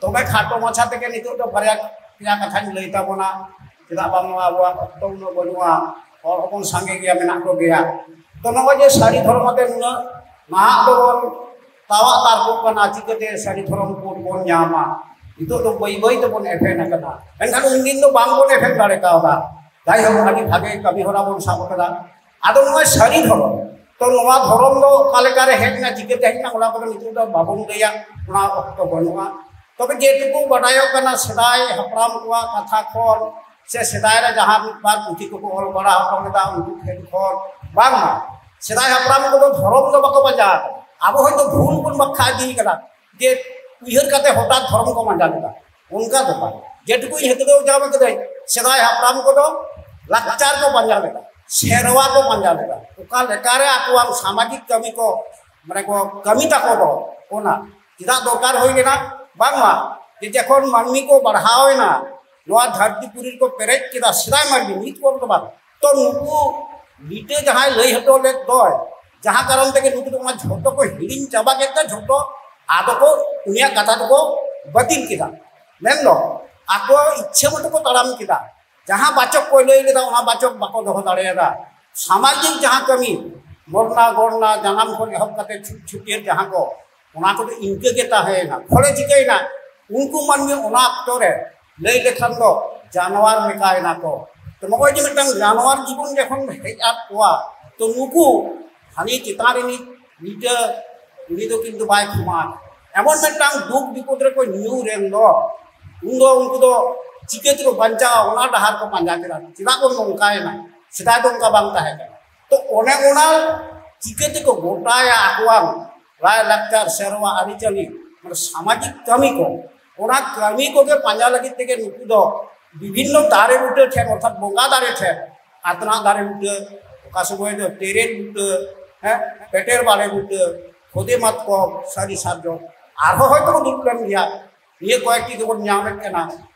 ᱛᱚᱵᱮ ᱠᱷᱟᱴᱚ ᱢᱟᱪᱷᱟ ᱛᱮᱜᱮ ᱱᱤᱛᱚᱜ ᱫᱚ ᱵᱟᱨᱭᱟ ᱯᱮᱭᱟ ᱠᱟᱛᱷᱟᱧ ᱞᱟᱹᱭ ᱛᱟᱵᱚᱱᱟ, ᱪᱮᱫᱟᱜ ᱵᱟᱝᱢᱟ ᱟᱵᱚᱣᱟᱜ ᱚᱠᱛᱚ ᱩᱱᱟᱹᱜ ᱵᱟᱹᱱᱩᱜᱼᱟ, ᱦᱚᱲ ᱦᱚᱸᱵᱚᱱ ᱥᱟᱸᱜᱮ ᱜᱮᱭᱟ, ᱢᱮᱱᱟᱜ ᱠᱚᱜᱮᱭᱟ᱾ ᱛᱚ, ᱱᱚᱜᱼᱚᱭ ᱡᱮ ᱥᱟᱹᱨᱤ ᱫᱷᱚᱨᱚᱢ ᱟᱛᱮ ᱱᱩᱱᱟᱹᱜ ᱱᱟᱦᱟᱜ ᱫᱚᱵᱚᱱ ᱛᱟᱣᱟᱜ ᱛᱟᱨᱠᱚᱜ ᱠᱟᱱᱟ, ᱪᱤᱠᱟᱹᱛᱮ ᱥᱟᱹᱨᱤ ᱫᱷᱚᱨᱚᱢ ᱠᱳᱰ ᱵᱚᱱ ᱧᱟᱢᱟ? ᱱᱤᱛᱚᱜ ᱫᱚ ᱵᱟᱹᱭ ᱵᱟᱹᱭ ᱛᱮᱵᱚᱱ ᱮᱯᱷᱮᱱ ᱟᱠᱟᱱᱟ, ᱢᱮᱱᱠᱷᱟᱱ ᱩᱱᱫᱤᱱ ᱫᱚ ᱵᱟᱝᱵᱚᱱ ᱮᱯᱷᱮᱱ ᱫᱟᱲᱮ ᱠᱟᱣᱫᱟ᱾ ᱡᱟᱭᱦᱳᱠ, ᱟᱹᱰᱤ ᱵᱷᱟᱜᱮ ᱠᱟᱹᱢᱤ ᱦᱚᱨᱟ ᱵᱚᱱ ᱥᱟᱵ ᱟᱠᱟᱫᱟ᱾ ᱟᱫᱚ ᱱᱚᱜᱼᱚᱭ ᱥᱟᱹᱨᱤ ᱫᱷᱚᱨᱚᱢ, ᱛᱚ, ᱱᱚᱣᱟ ᱫᱷᱚᱨᱚᱢ ᱫᱚ ᱚᱠᱟ ᱞᱮᱠᱟᱨᱮ ᱦᱮᱡ ᱮᱱᱟ, ᱪᱤᱠᱟᱹᱛᱮ ᱦᱮᱡ ᱮᱱᱟ, ᱚᱱᱟ ᱠᱚᱫᱚ ᱱᱤᱛᱚᱜ ᱫᱚ ᱵᱟᱵᱚᱱ ᱞᱟᱹᱭᱟ, ᱚᱱᱟ ᱚᱠᱛᱚ ᱵᱟᱹᱱᱩᱜᱼᱟ᱾ ᱛᱚᱵᱮ ᱡᱮᱴᱩᱠᱩ ᱵᱟᱰᱟᱭᱚᱜ ᱠᱟᱱᱟ, ᱥᱮᱫᱟᱭ ᱦᱟᱯᱲᱟᱢ ᱠᱚᱣᱟᱜ ᱠᱟᱛᱷᱟ ᱠᱷᱚᱱ ᱥᱮ ᱥᱮᱫᱟᱭ ᱨᱮ ᱡᱟᱦᱟᱸ ᱢᱤᱫ ᱵᱟᱨ ᱯᱩᱛᱷᱤ ᱠᱚᱠᱚ ᱚᱞ ᱵᱟᱲᱟ ᱦᱚᱴᱚ ᱞᱮᱫᱟ, ᱩᱱᱠᱩ ᱴᱷᱮᱱ ᱠᱷᱚᱱ, ᱵᱟᱝᱢᱟ ᱥᱮᱫᱟᱭ ᱦᱟᱯᱲᱟᱢ ᱠᱚᱫᱚ ᱫᱷᱚᱨᱚᱢ ᱫᱚ ᱵᱟᱠᱚ ᱯᱟᱸᱡᱟ ᱟᱠᱟᱫᱟ᱾ ᱟᱵᱚ ᱦᱚᱭᱛᱳ ᱵᱷᱩᱞ ᱵᱚᱱ ᱵᱟᱠᱷᱟ ᱤᱫᱤ ᱠᱟᱫᱟ, ᱡᱮ ᱩᱭᱦᱟᱹᱨ ᱠᱟᱛᱮ ᱦᱚᱴᱟᱛ ᱫᱷᱚᱨᱚᱢ ᱠᱚ ᱯᱟᱸᱡᱟ ᱞᱮᱫᱟ, ᱚᱱᱠᱟ ᱫᱚ ᱵᱟᱝ᱾ ᱡᱮᱴᱩᱠᱩᱧ ᱦᱮᱛᱮᱫ ᱧᱟᱢ ᱠᱟᱹᱫᱟᱹᱧ, ᱥᱮᱫᱟᱭ ᱦᱟᱯᱲᱟᱢ ᱠᱚᱫᱚ ᱞᱟᱠᱪᱟᱨ ᱠᱚ ᱯᱟᱸᱡᱟ ᱞᱮᱫᱟ, ᱥᱮᱨᱣᱟ ᱠᱚ ᱯᱟᱸᱡᱟ ᱞᱮᱫᱟ, ᱚᱠᱟ ᱞᱮᱠᱟᱨᱮ ᱟᱠᱚᱣᱟᱜ ᱥᱟᱢᱟᱡᱤᱠ ᱠᱟᱹᱢᱤ ᱠᱚ, ᱢᱟᱱᱮ, ᱠᱚ ᱠᱟᱹᱢᱤ ᱛᱟᱠᱚ ᱫᱚ, ᱚᱱᱟ ᱪᱮᱫᱟᱜ ᱫᱚᱨᱠᱟᱨ ᱦᱩᱭ ᱞᱮᱱᱟ? ᱵᱟᱝᱢᱟ ᱡᱮ ᱡᱚᱠᱷᱚᱱ ᱢᱟᱹᱱᱢᱤ ᱠᱚ ᱵᱟᱲᱦᱟᱣ ᱮᱱᱟ, ᱱᱚᱣᱟ ᱫᱷᱟᱹᱨᱛᱤ ᱯᱩᱨᱤ ᱨᱮᱠᱚ ᱯᱮᱨᱮᱡ ᱠᱮᱫᱟ, ᱥᱮᱫᱟᱭ ᱢᱟᱹᱱᱢᱤ, ᱱᱤᱛ ᱠᱚ ᱫᱚ ᱵᱟᱝ᱾ ᱛᱚ ᱱᱩᱠᱩ ᱞᱤᱴᱟᱹ ᱡᱟᱦᱟᱸᱭ ᱞᱟᱹᱭ ᱦᱚᱴᱚ ᱞᱮᱫ ᱫᱚᱭ, ᱡᱟᱦᱟᱸ ᱠᱟᱨᱚᱱ ᱛᱮᱜᱮ ᱱᱩᱠᱩ ᱫᱚ ᱚᱱᱟ ᱡᱷᱚᱛᱚ ᱠᱚ ᱦᱤᱲᱤᱧ ᱪᱟᱵᱟ ᱠᱮᱫ ᱛᱮ ᱡᱷᱚᱛᱚ ᱟᱫᱚ ᱠᱚ ᱩᱱᱤᱭᱟᱜ ᱠᱟᱛᱷᱟ ᱫᱚᱠᱚ ᱵᱟᱹᱛᱤᱞ ᱠᱮᱫᱟ᱾ ᱢᱮᱱᱫᱚ ᱟᱠᱚ ᱤᱪᱪᱷᱟᱹ ᱢᱚᱛᱚ ᱠᱚ ᱛᱟᱲᱟᱢ ᱠᱮᱫᱟ᱾ ᱡᱟᱦᱟᱸ ᱵᱟᱪᱚᱠ ᱠᱚ ᱞᱟᱹᱭ ᱞᱮᱫᱟ, ᱚᱱᱟ ᱵᱟᱪᱚᱠ ᱵᱟᱠᱚ ᱫᱚᱦᱚ ᱫᱟᱲᱮᱭᱟᱫᱟ᱾ ᱥᱟᱢᱟᱡᱤᱠ ᱡᱟᱦᱟᱸ ᱠᱟᱹᱢᱤ, ᱢᱚᱨᱱᱟ ᱜᱚᱨᱱᱟ, ᱡᱟᱱᱟᱢ ᱠᱷᱚᱱ ᱮᱦᱚᱵ ᱠᱟᱛᱮ ᱪᱷᱩᱛ ᱪᱷᱟᱹᱴᱭᱟᱹᱨ ᱡᱟᱦᱟᱸ ᱠᱚ, ᱚᱱᱟ ᱠᱚᱫᱚ ᱤᱱᱠᱟᱹ ᱜᱮ ᱛᱟᱦᱮᱸᱭᱮᱱᱟ᱾ ᱯᱷᱚᱞᱮ ᱪᱤᱠᱟᱹᱭᱮᱱᱟ? ᱩᱱᱠᱩ ᱢᱟᱹᱱᱢᱤ ᱚᱱᱟ ᱚᱠᱛᱚ ᱨᱮ ᱞᱟᱹᱭ ᱞᱮᱠᱷᱟᱱ ᱫᱚ ᱡᱟᱱᱣᱟᱨ ᱞᱮᱠᱟᱭᱮᱱᱟ ᱠᱚ᱾ ᱛᱚ ᱱᱚᱜᱼᱚᱭ ᱡᱮ ᱢᱤᱫᱴᱟᱝ ᱡᱟᱱᱣᱟᱨ ᱡᱤᱵᱚᱱ ᱡᱚᱠᱷᱚᱱ ᱦᱮᱡ ᱟᱫ ᱠᱚᱣᱟ, ᱛᱚ ᱱᱩᱠᱩ ᱦᱟᱹᱱᱤ ᱪᱮᱛᱟᱱ ᱨᱤᱱᱤᱡ ᱞᱤᱴᱟᱹ, ᱩᱱᱤ ᱫᱚ ᱠᱤᱱᱛᱩ ᱵᱟᱭ ᱠᱷᱚᱢᱟ᱾ ᱮᱢᱚᱱ ᱢᱤᱫᱴᱟᱝ ᱫᱩᱠ ᱵᱤᱯᱚᱫ ᱨᱮᱠᱚ ᱧᱩᱨ ᱮᱱ ᱫᱚ, ᱩᱱᱫᱚ ᱩᱱᱠᱩ ᱫᱚ ᱪᱤᱠᱟᱹ ᱛᱮᱠᱚ ᱵᱟᱧᱪᱟᱜᱼᱟ, ᱚᱱᱟ ᱰᱟᱦᱟᱨ ᱠᱚ ᱯᱟᱸᱡᱟ ᱠᱮᱫᱟ᱾ ᱪᱮᱫᱟᱜ ᱵᱚᱱ ᱱᱚᱝᱠᱟᱭᱮᱱᱟ? ᱥᱮᱫᱟᱭ ᱫᱚ ᱚᱱᱠᱟ ᱵᱟᱝ ᱛᱟᱦᱮᱸ ᱠᱟᱱᱟ᱾ ᱛᱚ ᱚᱱᱮ ᱚᱱᱟ ᱪᱤᱠᱟᱹ ᱛᱮᱠᱚ ᱜᱚᱴᱟᱭᱟ ᱟᱠᱚᱣᱟᱜ ᱞᱟᱭᱼᱞᱟᱠᱪᱟᱨ, ᱥᱮᱨᱣᱟ, ᱟᱹᱨᱤᱪᱟᱹᱞᱤ, ᱢᱟᱱᱮ ᱥᱟᱢᱟᱡᱤᱠ ᱠᱟᱹᱢᱤ ᱠᱚ, ᱚᱱᱟ ᱠᱟᱹᱢᱤ ᱠᱚᱜᱮ ᱯᱟᱸᱡᱟ ᱞᱟᱹᱜᱤᱫ ᱛᱮᱜᱮ ᱱᱩᱠᱩ ᱫᱚ ᱵᱤᱵᱷᱤᱱᱱᱚ ᱫᱟᱨᱮ ᱵᱩᱴᱟᱹ ᱴᱷᱮᱱ, ᱚᱨᱛᱷᱟᱛ ᱵᱚᱸᱜᱟ ᱫᱟᱨᱮ ᱴᱷᱮᱱ, ᱟᱛᱱᱟᱜ ᱫᱟᱨᱮ ᱵᱩᱴᱟᱹ, ᱚᱠᱟ ᱥᱚᱢᱚᱭ ᱫᱚ ᱛᱮᱨᱮᱞ ᱵᱩᱴᱟᱹ, ᱦᱮᱸ, ᱯᱮᱴᱮᱨ ᱵᱟᱲᱮ ᱵᱩᱴᱟᱹ, ᱠᱷᱚᱫᱮ ᱢᱟᱛᱠᱚᱢ, ᱥᱟᱹᱨᱤ ᱥᱟᱨᱡᱚᱢ, ᱟᱨᱦᱚᱸ ᱦᱚᱭᱛᱳ ᱠᱚ ᱫᱩᱲᱩᱵ ᱞᱮᱱ ᱜᱮᱭᱟ᱾ ᱱᱤᱭᱟᱹ ᱠᱚᱭᱮᱠᱴᱤ ᱜᱮᱵᱚᱱ ᱧᱟᱢᱮᱫ ᱠᱟᱱᱟ᱾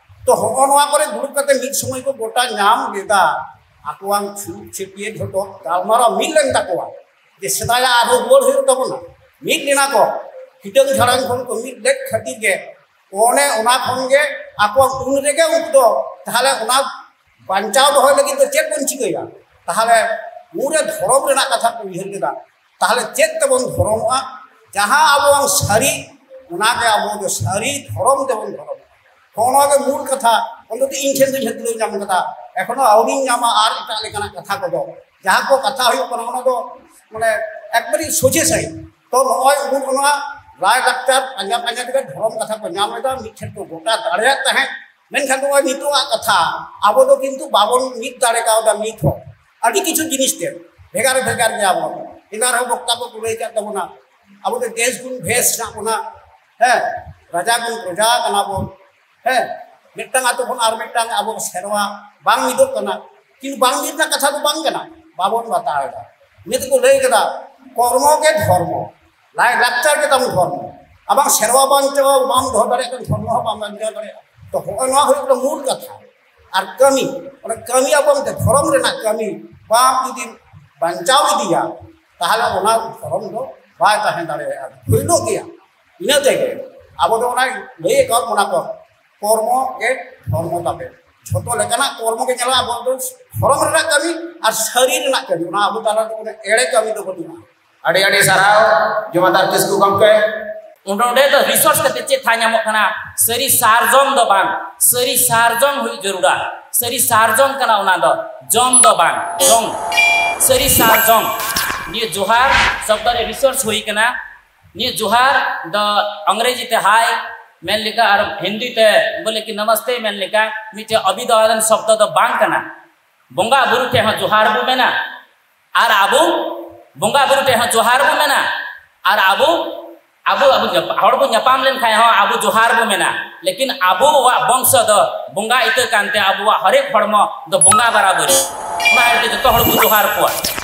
ᱛᱚ ᱦᱚᱸᱜᱼᱚ ᱱᱚᱣᱟ ᱠᱚᱨᱮ ᱫᱩᱲᱩᱵ ᱠᱟᱛᱮ ᱢᱤᱫ ᱥᱚᱢᱚᱭ ᱠᱚ ᱜᱚᱴᱟ ᱧᱟᱢ ᱞᱮᱫᱟ, ᱟᱠᱚᱣᱟᱜ ᱪᱷᱩᱛ ᱪᱷᱟᱹᱴᱭᱟᱹᱨ ᱡᱷᱚᱛᱚ ᱜᱟᱞᱢᱟᱨᱟᱣ ᱢᱤᱫ ᱞᱮᱱ ᱛᱟᱠᱚᱣᱟ ᱡᱮ ᱥᱮᱫᱟᱭᱟᱜ ᱟᱨᱦᱚᱸ ᱨᱩᱣᱟᱹᱲ ᱦᱩᱭᱩᱜ ᱛᱟᱵᱚᱱᱟ᱾ ᱢᱤᱫ ᱞᱮᱱᱟ ᱠᱚ, ᱦᱤᱴᱟᱹᱝ ᱡᱷᱟᱲᱟᱝ ᱠᱷᱚᱱ ᱠᱚ ᱢᱤᱫ ᱞᱮᱫ ᱠᱷᱟᱹᱛᱤᱨ ᱜᱮ ᱚᱱᱮ ᱚᱱᱟ ᱠᱷᱚᱱ ᱜᱮ ᱟᱠᱚᱣᱟᱜ ᱩᱱ ᱨᱮᱜᱮ ᱩᱱᱠᱩ ᱫᱚ ᱛᱟᱦᱞᱮ ᱚᱱᱟ ᱵᱟᱧᱪᱟᱣ ᱫᱚᱦᱚᱭ ᱞᱟᱹᱜᱤᱫ ᱫᱚ ᱪᱮᱫ ᱵᱚᱱ ᱪᱤᱠᱟᱹᱭᱟ? ᱛᱟᱦᱞᱮ ᱩᱱᱨᱮ ᱫᱷᱚᱨᱚᱢ ᱨᱮᱱᱟᱜ ᱠᱟᱛᱷᱟ ᱠᱚ ᱩᱭᱦᱟᱹᱨ ᱞᱮᱫᱟ᱾ ᱛᱟᱦᱞᱮ ᱪᱮᱫ ᱛᱮᱵᱚᱱ ᱫᱷᱚᱨᱚᱢᱚᱜᱼᱟ? ᱡᱟᱦᱟᱸ ᱟᱵᱚᱣᱟᱜ ᱥᱟᱹᱨᱤ, ᱚᱱᱟᱜᱮ ᱟᱵᱚ ᱫᱚ ᱥᱟᱹᱨᱤ ᱫᱷᱚᱨᱚᱢ ᱛᱮᱵᱚᱱ ᱫᱷᱚᱨᱚᱢᱚᱜᱼᱟ᱾ ᱦᱚᱸᱜᱼᱚ ᱱᱚᱣᱟ ᱜᱮ ᱢᱩᱞ ᱠᱟᱛᱷᱟ᱾ ᱚᱱᱛᱚᱛᱚ ᱤᱧ ᱴᱷᱮᱱ ᱫᱚᱧ ᱦᱟᱹᱛᱲᱟᱹᱣ ᱧᱟᱢ ᱠᱟᱫᱟ, ᱮᱠᱷᱚᱱᱳ ᱟᱹᱣᱨᱤᱧ ᱧᱟᱢᱟ ᱟᱨ ᱮᱴᱟᱜ ᱞᱮᱠᱟᱱᱟᱜ ᱠᱟᱛᱷᱟ ᱠᱚᱫᱚ᱾ ᱡᱟᱦᱟᱸ ᱠᱚ ᱠᱟᱛᱷᱟ ᱦᱩᱭᱩᱜ ᱠᱟᱱᱟ, ᱚᱱᱟ ᱫᱚ ᱢᱟᱱᱮ ᱮᱠᱵᱟᱨᱮ ᱥᱚᱡᱷᱮ ᱥᱟᱹᱦᱤᱡ᱾ ᱛᱚ ᱱᱚᱜᱼᱚᱭ ᱩᱱ ᱚᱱᱟ ᱞᱟᱭᱼᱞᱟᱠᱪᱟᱨ ᱯᱟᱸᱡᱟ ᱯᱟᱸᱡᱟ ᱛᱮᱜᱮ ᱫᱷᱚᱨᱚᱢ ᱠᱟᱛᱷᱟ ᱠᱚ ᱧᱟᱢ ᱮᱫᱟ, ᱢᱤᱫ ᱴᱷᱮᱱ ᱠᱚ ᱜᱚᱴᱟ ᱫᱟᱲᱮᱭᱟᱜ ᱛᱟᱦᱮᱸᱫ᱾ ᱢᱮᱱᱠᱷᱟᱱ ᱱᱚᱜᱼᱚᱭ ᱱᱤᱛᱚᱜᱟᱜ ᱠᱟᱛᱷᱟ, ᱟᱵᱚ ᱫᱚ ᱠᱤᱱᱛᱩ ᱵᱟᱵᱚᱱ ᱢᱤᱫ ᱫᱟᱲᱮ ᱠᱟᱣᱫᱟ᱾ ᱱᱤᱛ ᱦᱚᱸ ᱟᱹᱰᱤ ᱠᱤᱪᱷᱩ ᱡᱤᱱᱤᱥ ᱛᱮ ᱵᱷᱮᱜᱟᱨ ᱵᱷᱮᱜᱟᱨ ᱜᱮᱭᱟᱵᱚᱱ᱾ ᱮᱱᱟᱝ ᱨᱮᱦᱚᱸ ᱵᱚᱠᱛᱟ ᱠᱚ ᱠᱚ ᱞᱟᱹᱭ ᱠᱟᱫ ᱛᱟᱵᱚᱱᱟ, ᱟᱵᱚ ᱫᱚ ᱫᱮᱥ ᱜᱩᱱ ᱵᱷᱮᱥ ᱦᱮᱱᱟᱜ ᱵᱚᱱᱟ, ᱦᱮᱸ, ᱨᱟᱡᱟ ᱜᱩᱱ ᱯᱨᱚᱡᱟ ᱠᱟᱱᱟ ᱵᱚᱱ, ᱦᱮᱸ, ᱢᱤᱫᱴᱟᱝ ᱟᱛᱳ ᱠᱷᱚᱱ ᱟᱨ ᱢᱤᱫᱴᱟᱝ ᱟᱵᱚ ᱥᱮᱨᱣᱟ ᱵᱟᱝ ᱢᱤᱫᱚᱜ ᱠᱟᱱᱟ᱾ ᱠᱤᱱᱛᱩ ᱵᱟᱝ ᱢᱤᱫ ᱨᱮᱱᱟᱜ ᱠᱟᱛᱷᱟ ᱫᱚ ᱵᱟᱝ ᱠᱟᱱᱟ, ᱵᱟᱵᱚᱱ ᱵᱟᱛᱟᱣ ᱮᱫᱟ᱾ ᱱᱤᱛ ᱠᱚ ᱞᱟᱹᱭ ᱠᱮᱫᱟ, ᱠᱚᱨᱢᱚ ᱜᱮ ᱫᱷᱚᱨᱢᱚ, ᱞᱟᱭᱼᱞᱟᱠᱪᱟᱨ ᱜᱮ ᱛᱟᱵᱚᱱ ᱫᱷᱚᱨᱢᱚ᱾ ᱟᱢᱟᱜ ᱥᱮᱨᱣᱟ ᱵᱟᱧᱪᱟᱣ ᱵᱟᱢ ᱫᱚᱦᱚ ᱫᱟᱲᱮᱭᱟᱜ ᱠᱷᱟᱱ ᱫᱷᱚᱨᱢᱚ ᱦᱚᱸ ᱵᱟᱢ ᱵᱟᱧᱪᱟᱣ ᱫᱟᱲᱮᱭᱟᱜᱼᱟ᱾ ᱛᱚ ᱦᱚᱸᱜᱼᱚᱭ ᱱᱚᱣᱟ ᱦᱩᱭᱩᱜ ᱠᱟᱱᱟ ᱢᱩᱞ ᱠᱟᱛᱷᱟ᱾ ᱟᱨ ᱠᱟᱹᱢᱤ, ᱚᱱᱟ ᱠᱟᱹᱢᱤ ᱟᱵᱚ ᱢᱤᱫᱴᱮᱱ ᱫᱷᱚᱨᱚᱢ ᱨᱮᱱᱟᱜ ᱠᱟᱹᱢᱤ ᱵᱟᱢ ᱡᱩᱫᱤ ᱵᱟᱧᱪᱟᱣ ᱤᱫᱤᱭᱟ, ᱛᱟᱦᱚᱞᱮ ᱚᱱᱟ ᱫᱷᱚᱨᱚᱢ ᱫᱚ ᱵᱟᱭ ᱛᱟᱦᱮᱸ ᱫᱟᱲᱮᱭᱟᱜᱼᱟ, ᱵᱷᱩᱭᱞᱚᱜ ᱜᱮᱭᱟ᱾ ᱤᱱᱟᱹ ᱛᱮᱜᱮ ᱟᱵᱚ ᱫᱚ ᱚᱱᱟ ᱞᱟᱹᱭ ᱟᱠᱟᱫ ᱵᱚᱱᱟ ᱠᱚ, ᱠᱚᱨᱢᱚ ᱜᱮ ᱫᱷᱚᱨᱢᱚ ᱛᱟᱵᱮ᱾ ᱡᱷᱚᱛᱚ ᱞᱮᱠᱟᱱᱟᱜ ᱠᱚᱨᱢᱚ ᱜᱮ ᱧᱮᱞᱚᱜᱼᱟ ᱟᱵᱚ ᱫᱚ ᱫᱷᱚᱨᱚᱢ ᱨᱮᱱᱟᱜ ᱠᱟᱹᱢᱤ ᱟᱨ ᱥᱟᱹᱨᱤ ᱨᱮᱱᱟᱜ ᱠᱟᱹᱢᱤ, ᱚᱱᱟ ᱟᱵᱚ ᱛᱟᱞᱟ ᱨᱮ ᱠᱳᱱᱳ ᱮᱲᱮ ᱠᱟᱹᱢᱤ ᱫᱚ ᱵᱟᱹᱱᱩᱜᱼᱟ᱾ ᱟᱹᱰᱤ ᱟᱹᱰᱤ ᱥᱟᱨᱦᱟᱣ ᱡᱚᱢᱟᱫᱟᱨ ᱠᱤᱥᱠᱩ ᱜᱚᱢᱠᱮ᱾ ᱚᱸᱰᱮ ᱫᱚ ᱨᱤᱥᱚᱨᱪ ᱠᱟᱛᱮ ᱪᱮᱫ ᱛᱷᱟ ᱧᱟᱢᱚᱜ ᱠᱟᱱᱟ? ᱥᱟᱹᱨᱤ ᱥᱟᱨᱡᱚᱢ ᱫᱚ ᱵᱟᱝ, ᱥᱟᱹᱨᱤ ᱥᱟᱨᱡᱚᱢ ᱦᱩᱭ ᱡᱟᱹᱨᱩᱲᱟ᱾ ᱥᱟᱹᱨᱤ ᱥᱟᱨᱡᱚᱢ ᱠᱟᱱᱟ ᱚᱱᱟ ᱫᱚ, ᱡᱚᱢ ᱫᱚ ᱵᱟᱝ, ᱡᱚᱢ᱾ ᱥᱟᱹᱨᱤ ᱥᱟᱨᱡᱚᱢ, ᱱᱤᱭᱟᱹ ᱡᱚᱦᱟᱨ ᱥᱚᱵᱫᱚ ᱨᱮ ᱨᱤᱥᱚᱨᱪ ᱦᱩᱭ ᱠᱟᱱᱟ᱾ ᱱᱤᱭᱟᱹ ᱡᱚᱦᱟᱨ ᱫᱚ ᱟᱝᱨᱮᱡᱤ ᱛᱮ ᱦᱟᱭ ᱢᱮᱱ ᱞᱮᱠᱟ ᱟᱨ ᱦᱤᱱᱫᱤ ᱛᱮ ᱵᱚᱞᱮ ᱠᱤ ᱱᱟᱢᱟᱥᱛᱮ ᱢᱮᱱ ᱞᱮᱠᱟ ᱢᱤᱫᱴᱮᱡ ᱚᱵᱷᱤᱫᱷᱟᱱ ᱥᱚᱵᱫᱚ ᱫᱚ ᱵᱟᱝ ᱠᱟᱱᱟ᱾ ᱵᱚᱸᱜᱟ ᱵᱩᱨᱩ ᱴᱷᱮᱱ ᱦᱚᱸ ᱡᱚᱦᱟᱨ ᱵᱚ ᱢᱮᱱᱟ, ᱟᱨ ᱟᱵᱚ ᱵᱚᱸᱜᱟ ᱵᱩᱨᱩ ᱴᱷᱮᱱ ᱦᱚᱸ ᱡᱚᱦᱟᱨ ᱵᱚ ᱢᱮᱱᱟ, ᱟᱨ ᱟᱵᱚ ᱟᱵᱚ ᱟᱵᱚ ᱧᱟᱯ- ᱦᱚᱲ ᱵᱚ ᱧᱟᱯᱟᱢ ᱞᱮᱱᱠᱷᱟᱱ ᱦᱚᱸ ᱟᱵᱚ ᱡᱚᱦᱟᱨ ᱵᱚ ᱢᱮᱱᱟ᱾ ᱞᱮᱠᱤᱱ ᱟᱵᱚᱣᱟᱜ ᱵᱚᱝᱥᱚ ᱫᱚ ᱵᱚᱸᱜᱟ ᱤᱛᱟᱹ ᱠᱟᱱᱛᱮ ᱟᱵᱚᱣᱟᱜ ᱦᱚᱨᱮᱠ ᱦᱚᱲᱢᱚ ᱫᱚ ᱵᱚᱸᱜᱟ ᱵᱟᱨᱟᱵᱟᱹᱨᱤ᱾ ᱚᱱᱟ ᱤᱭᱟᱹᱛᱮ ᱡᱚᱛᱚ ᱦᱚᱲ ᱵᱚ ᱡᱚᱦᱟᱨ ᱠᱚᱣᱟ᱾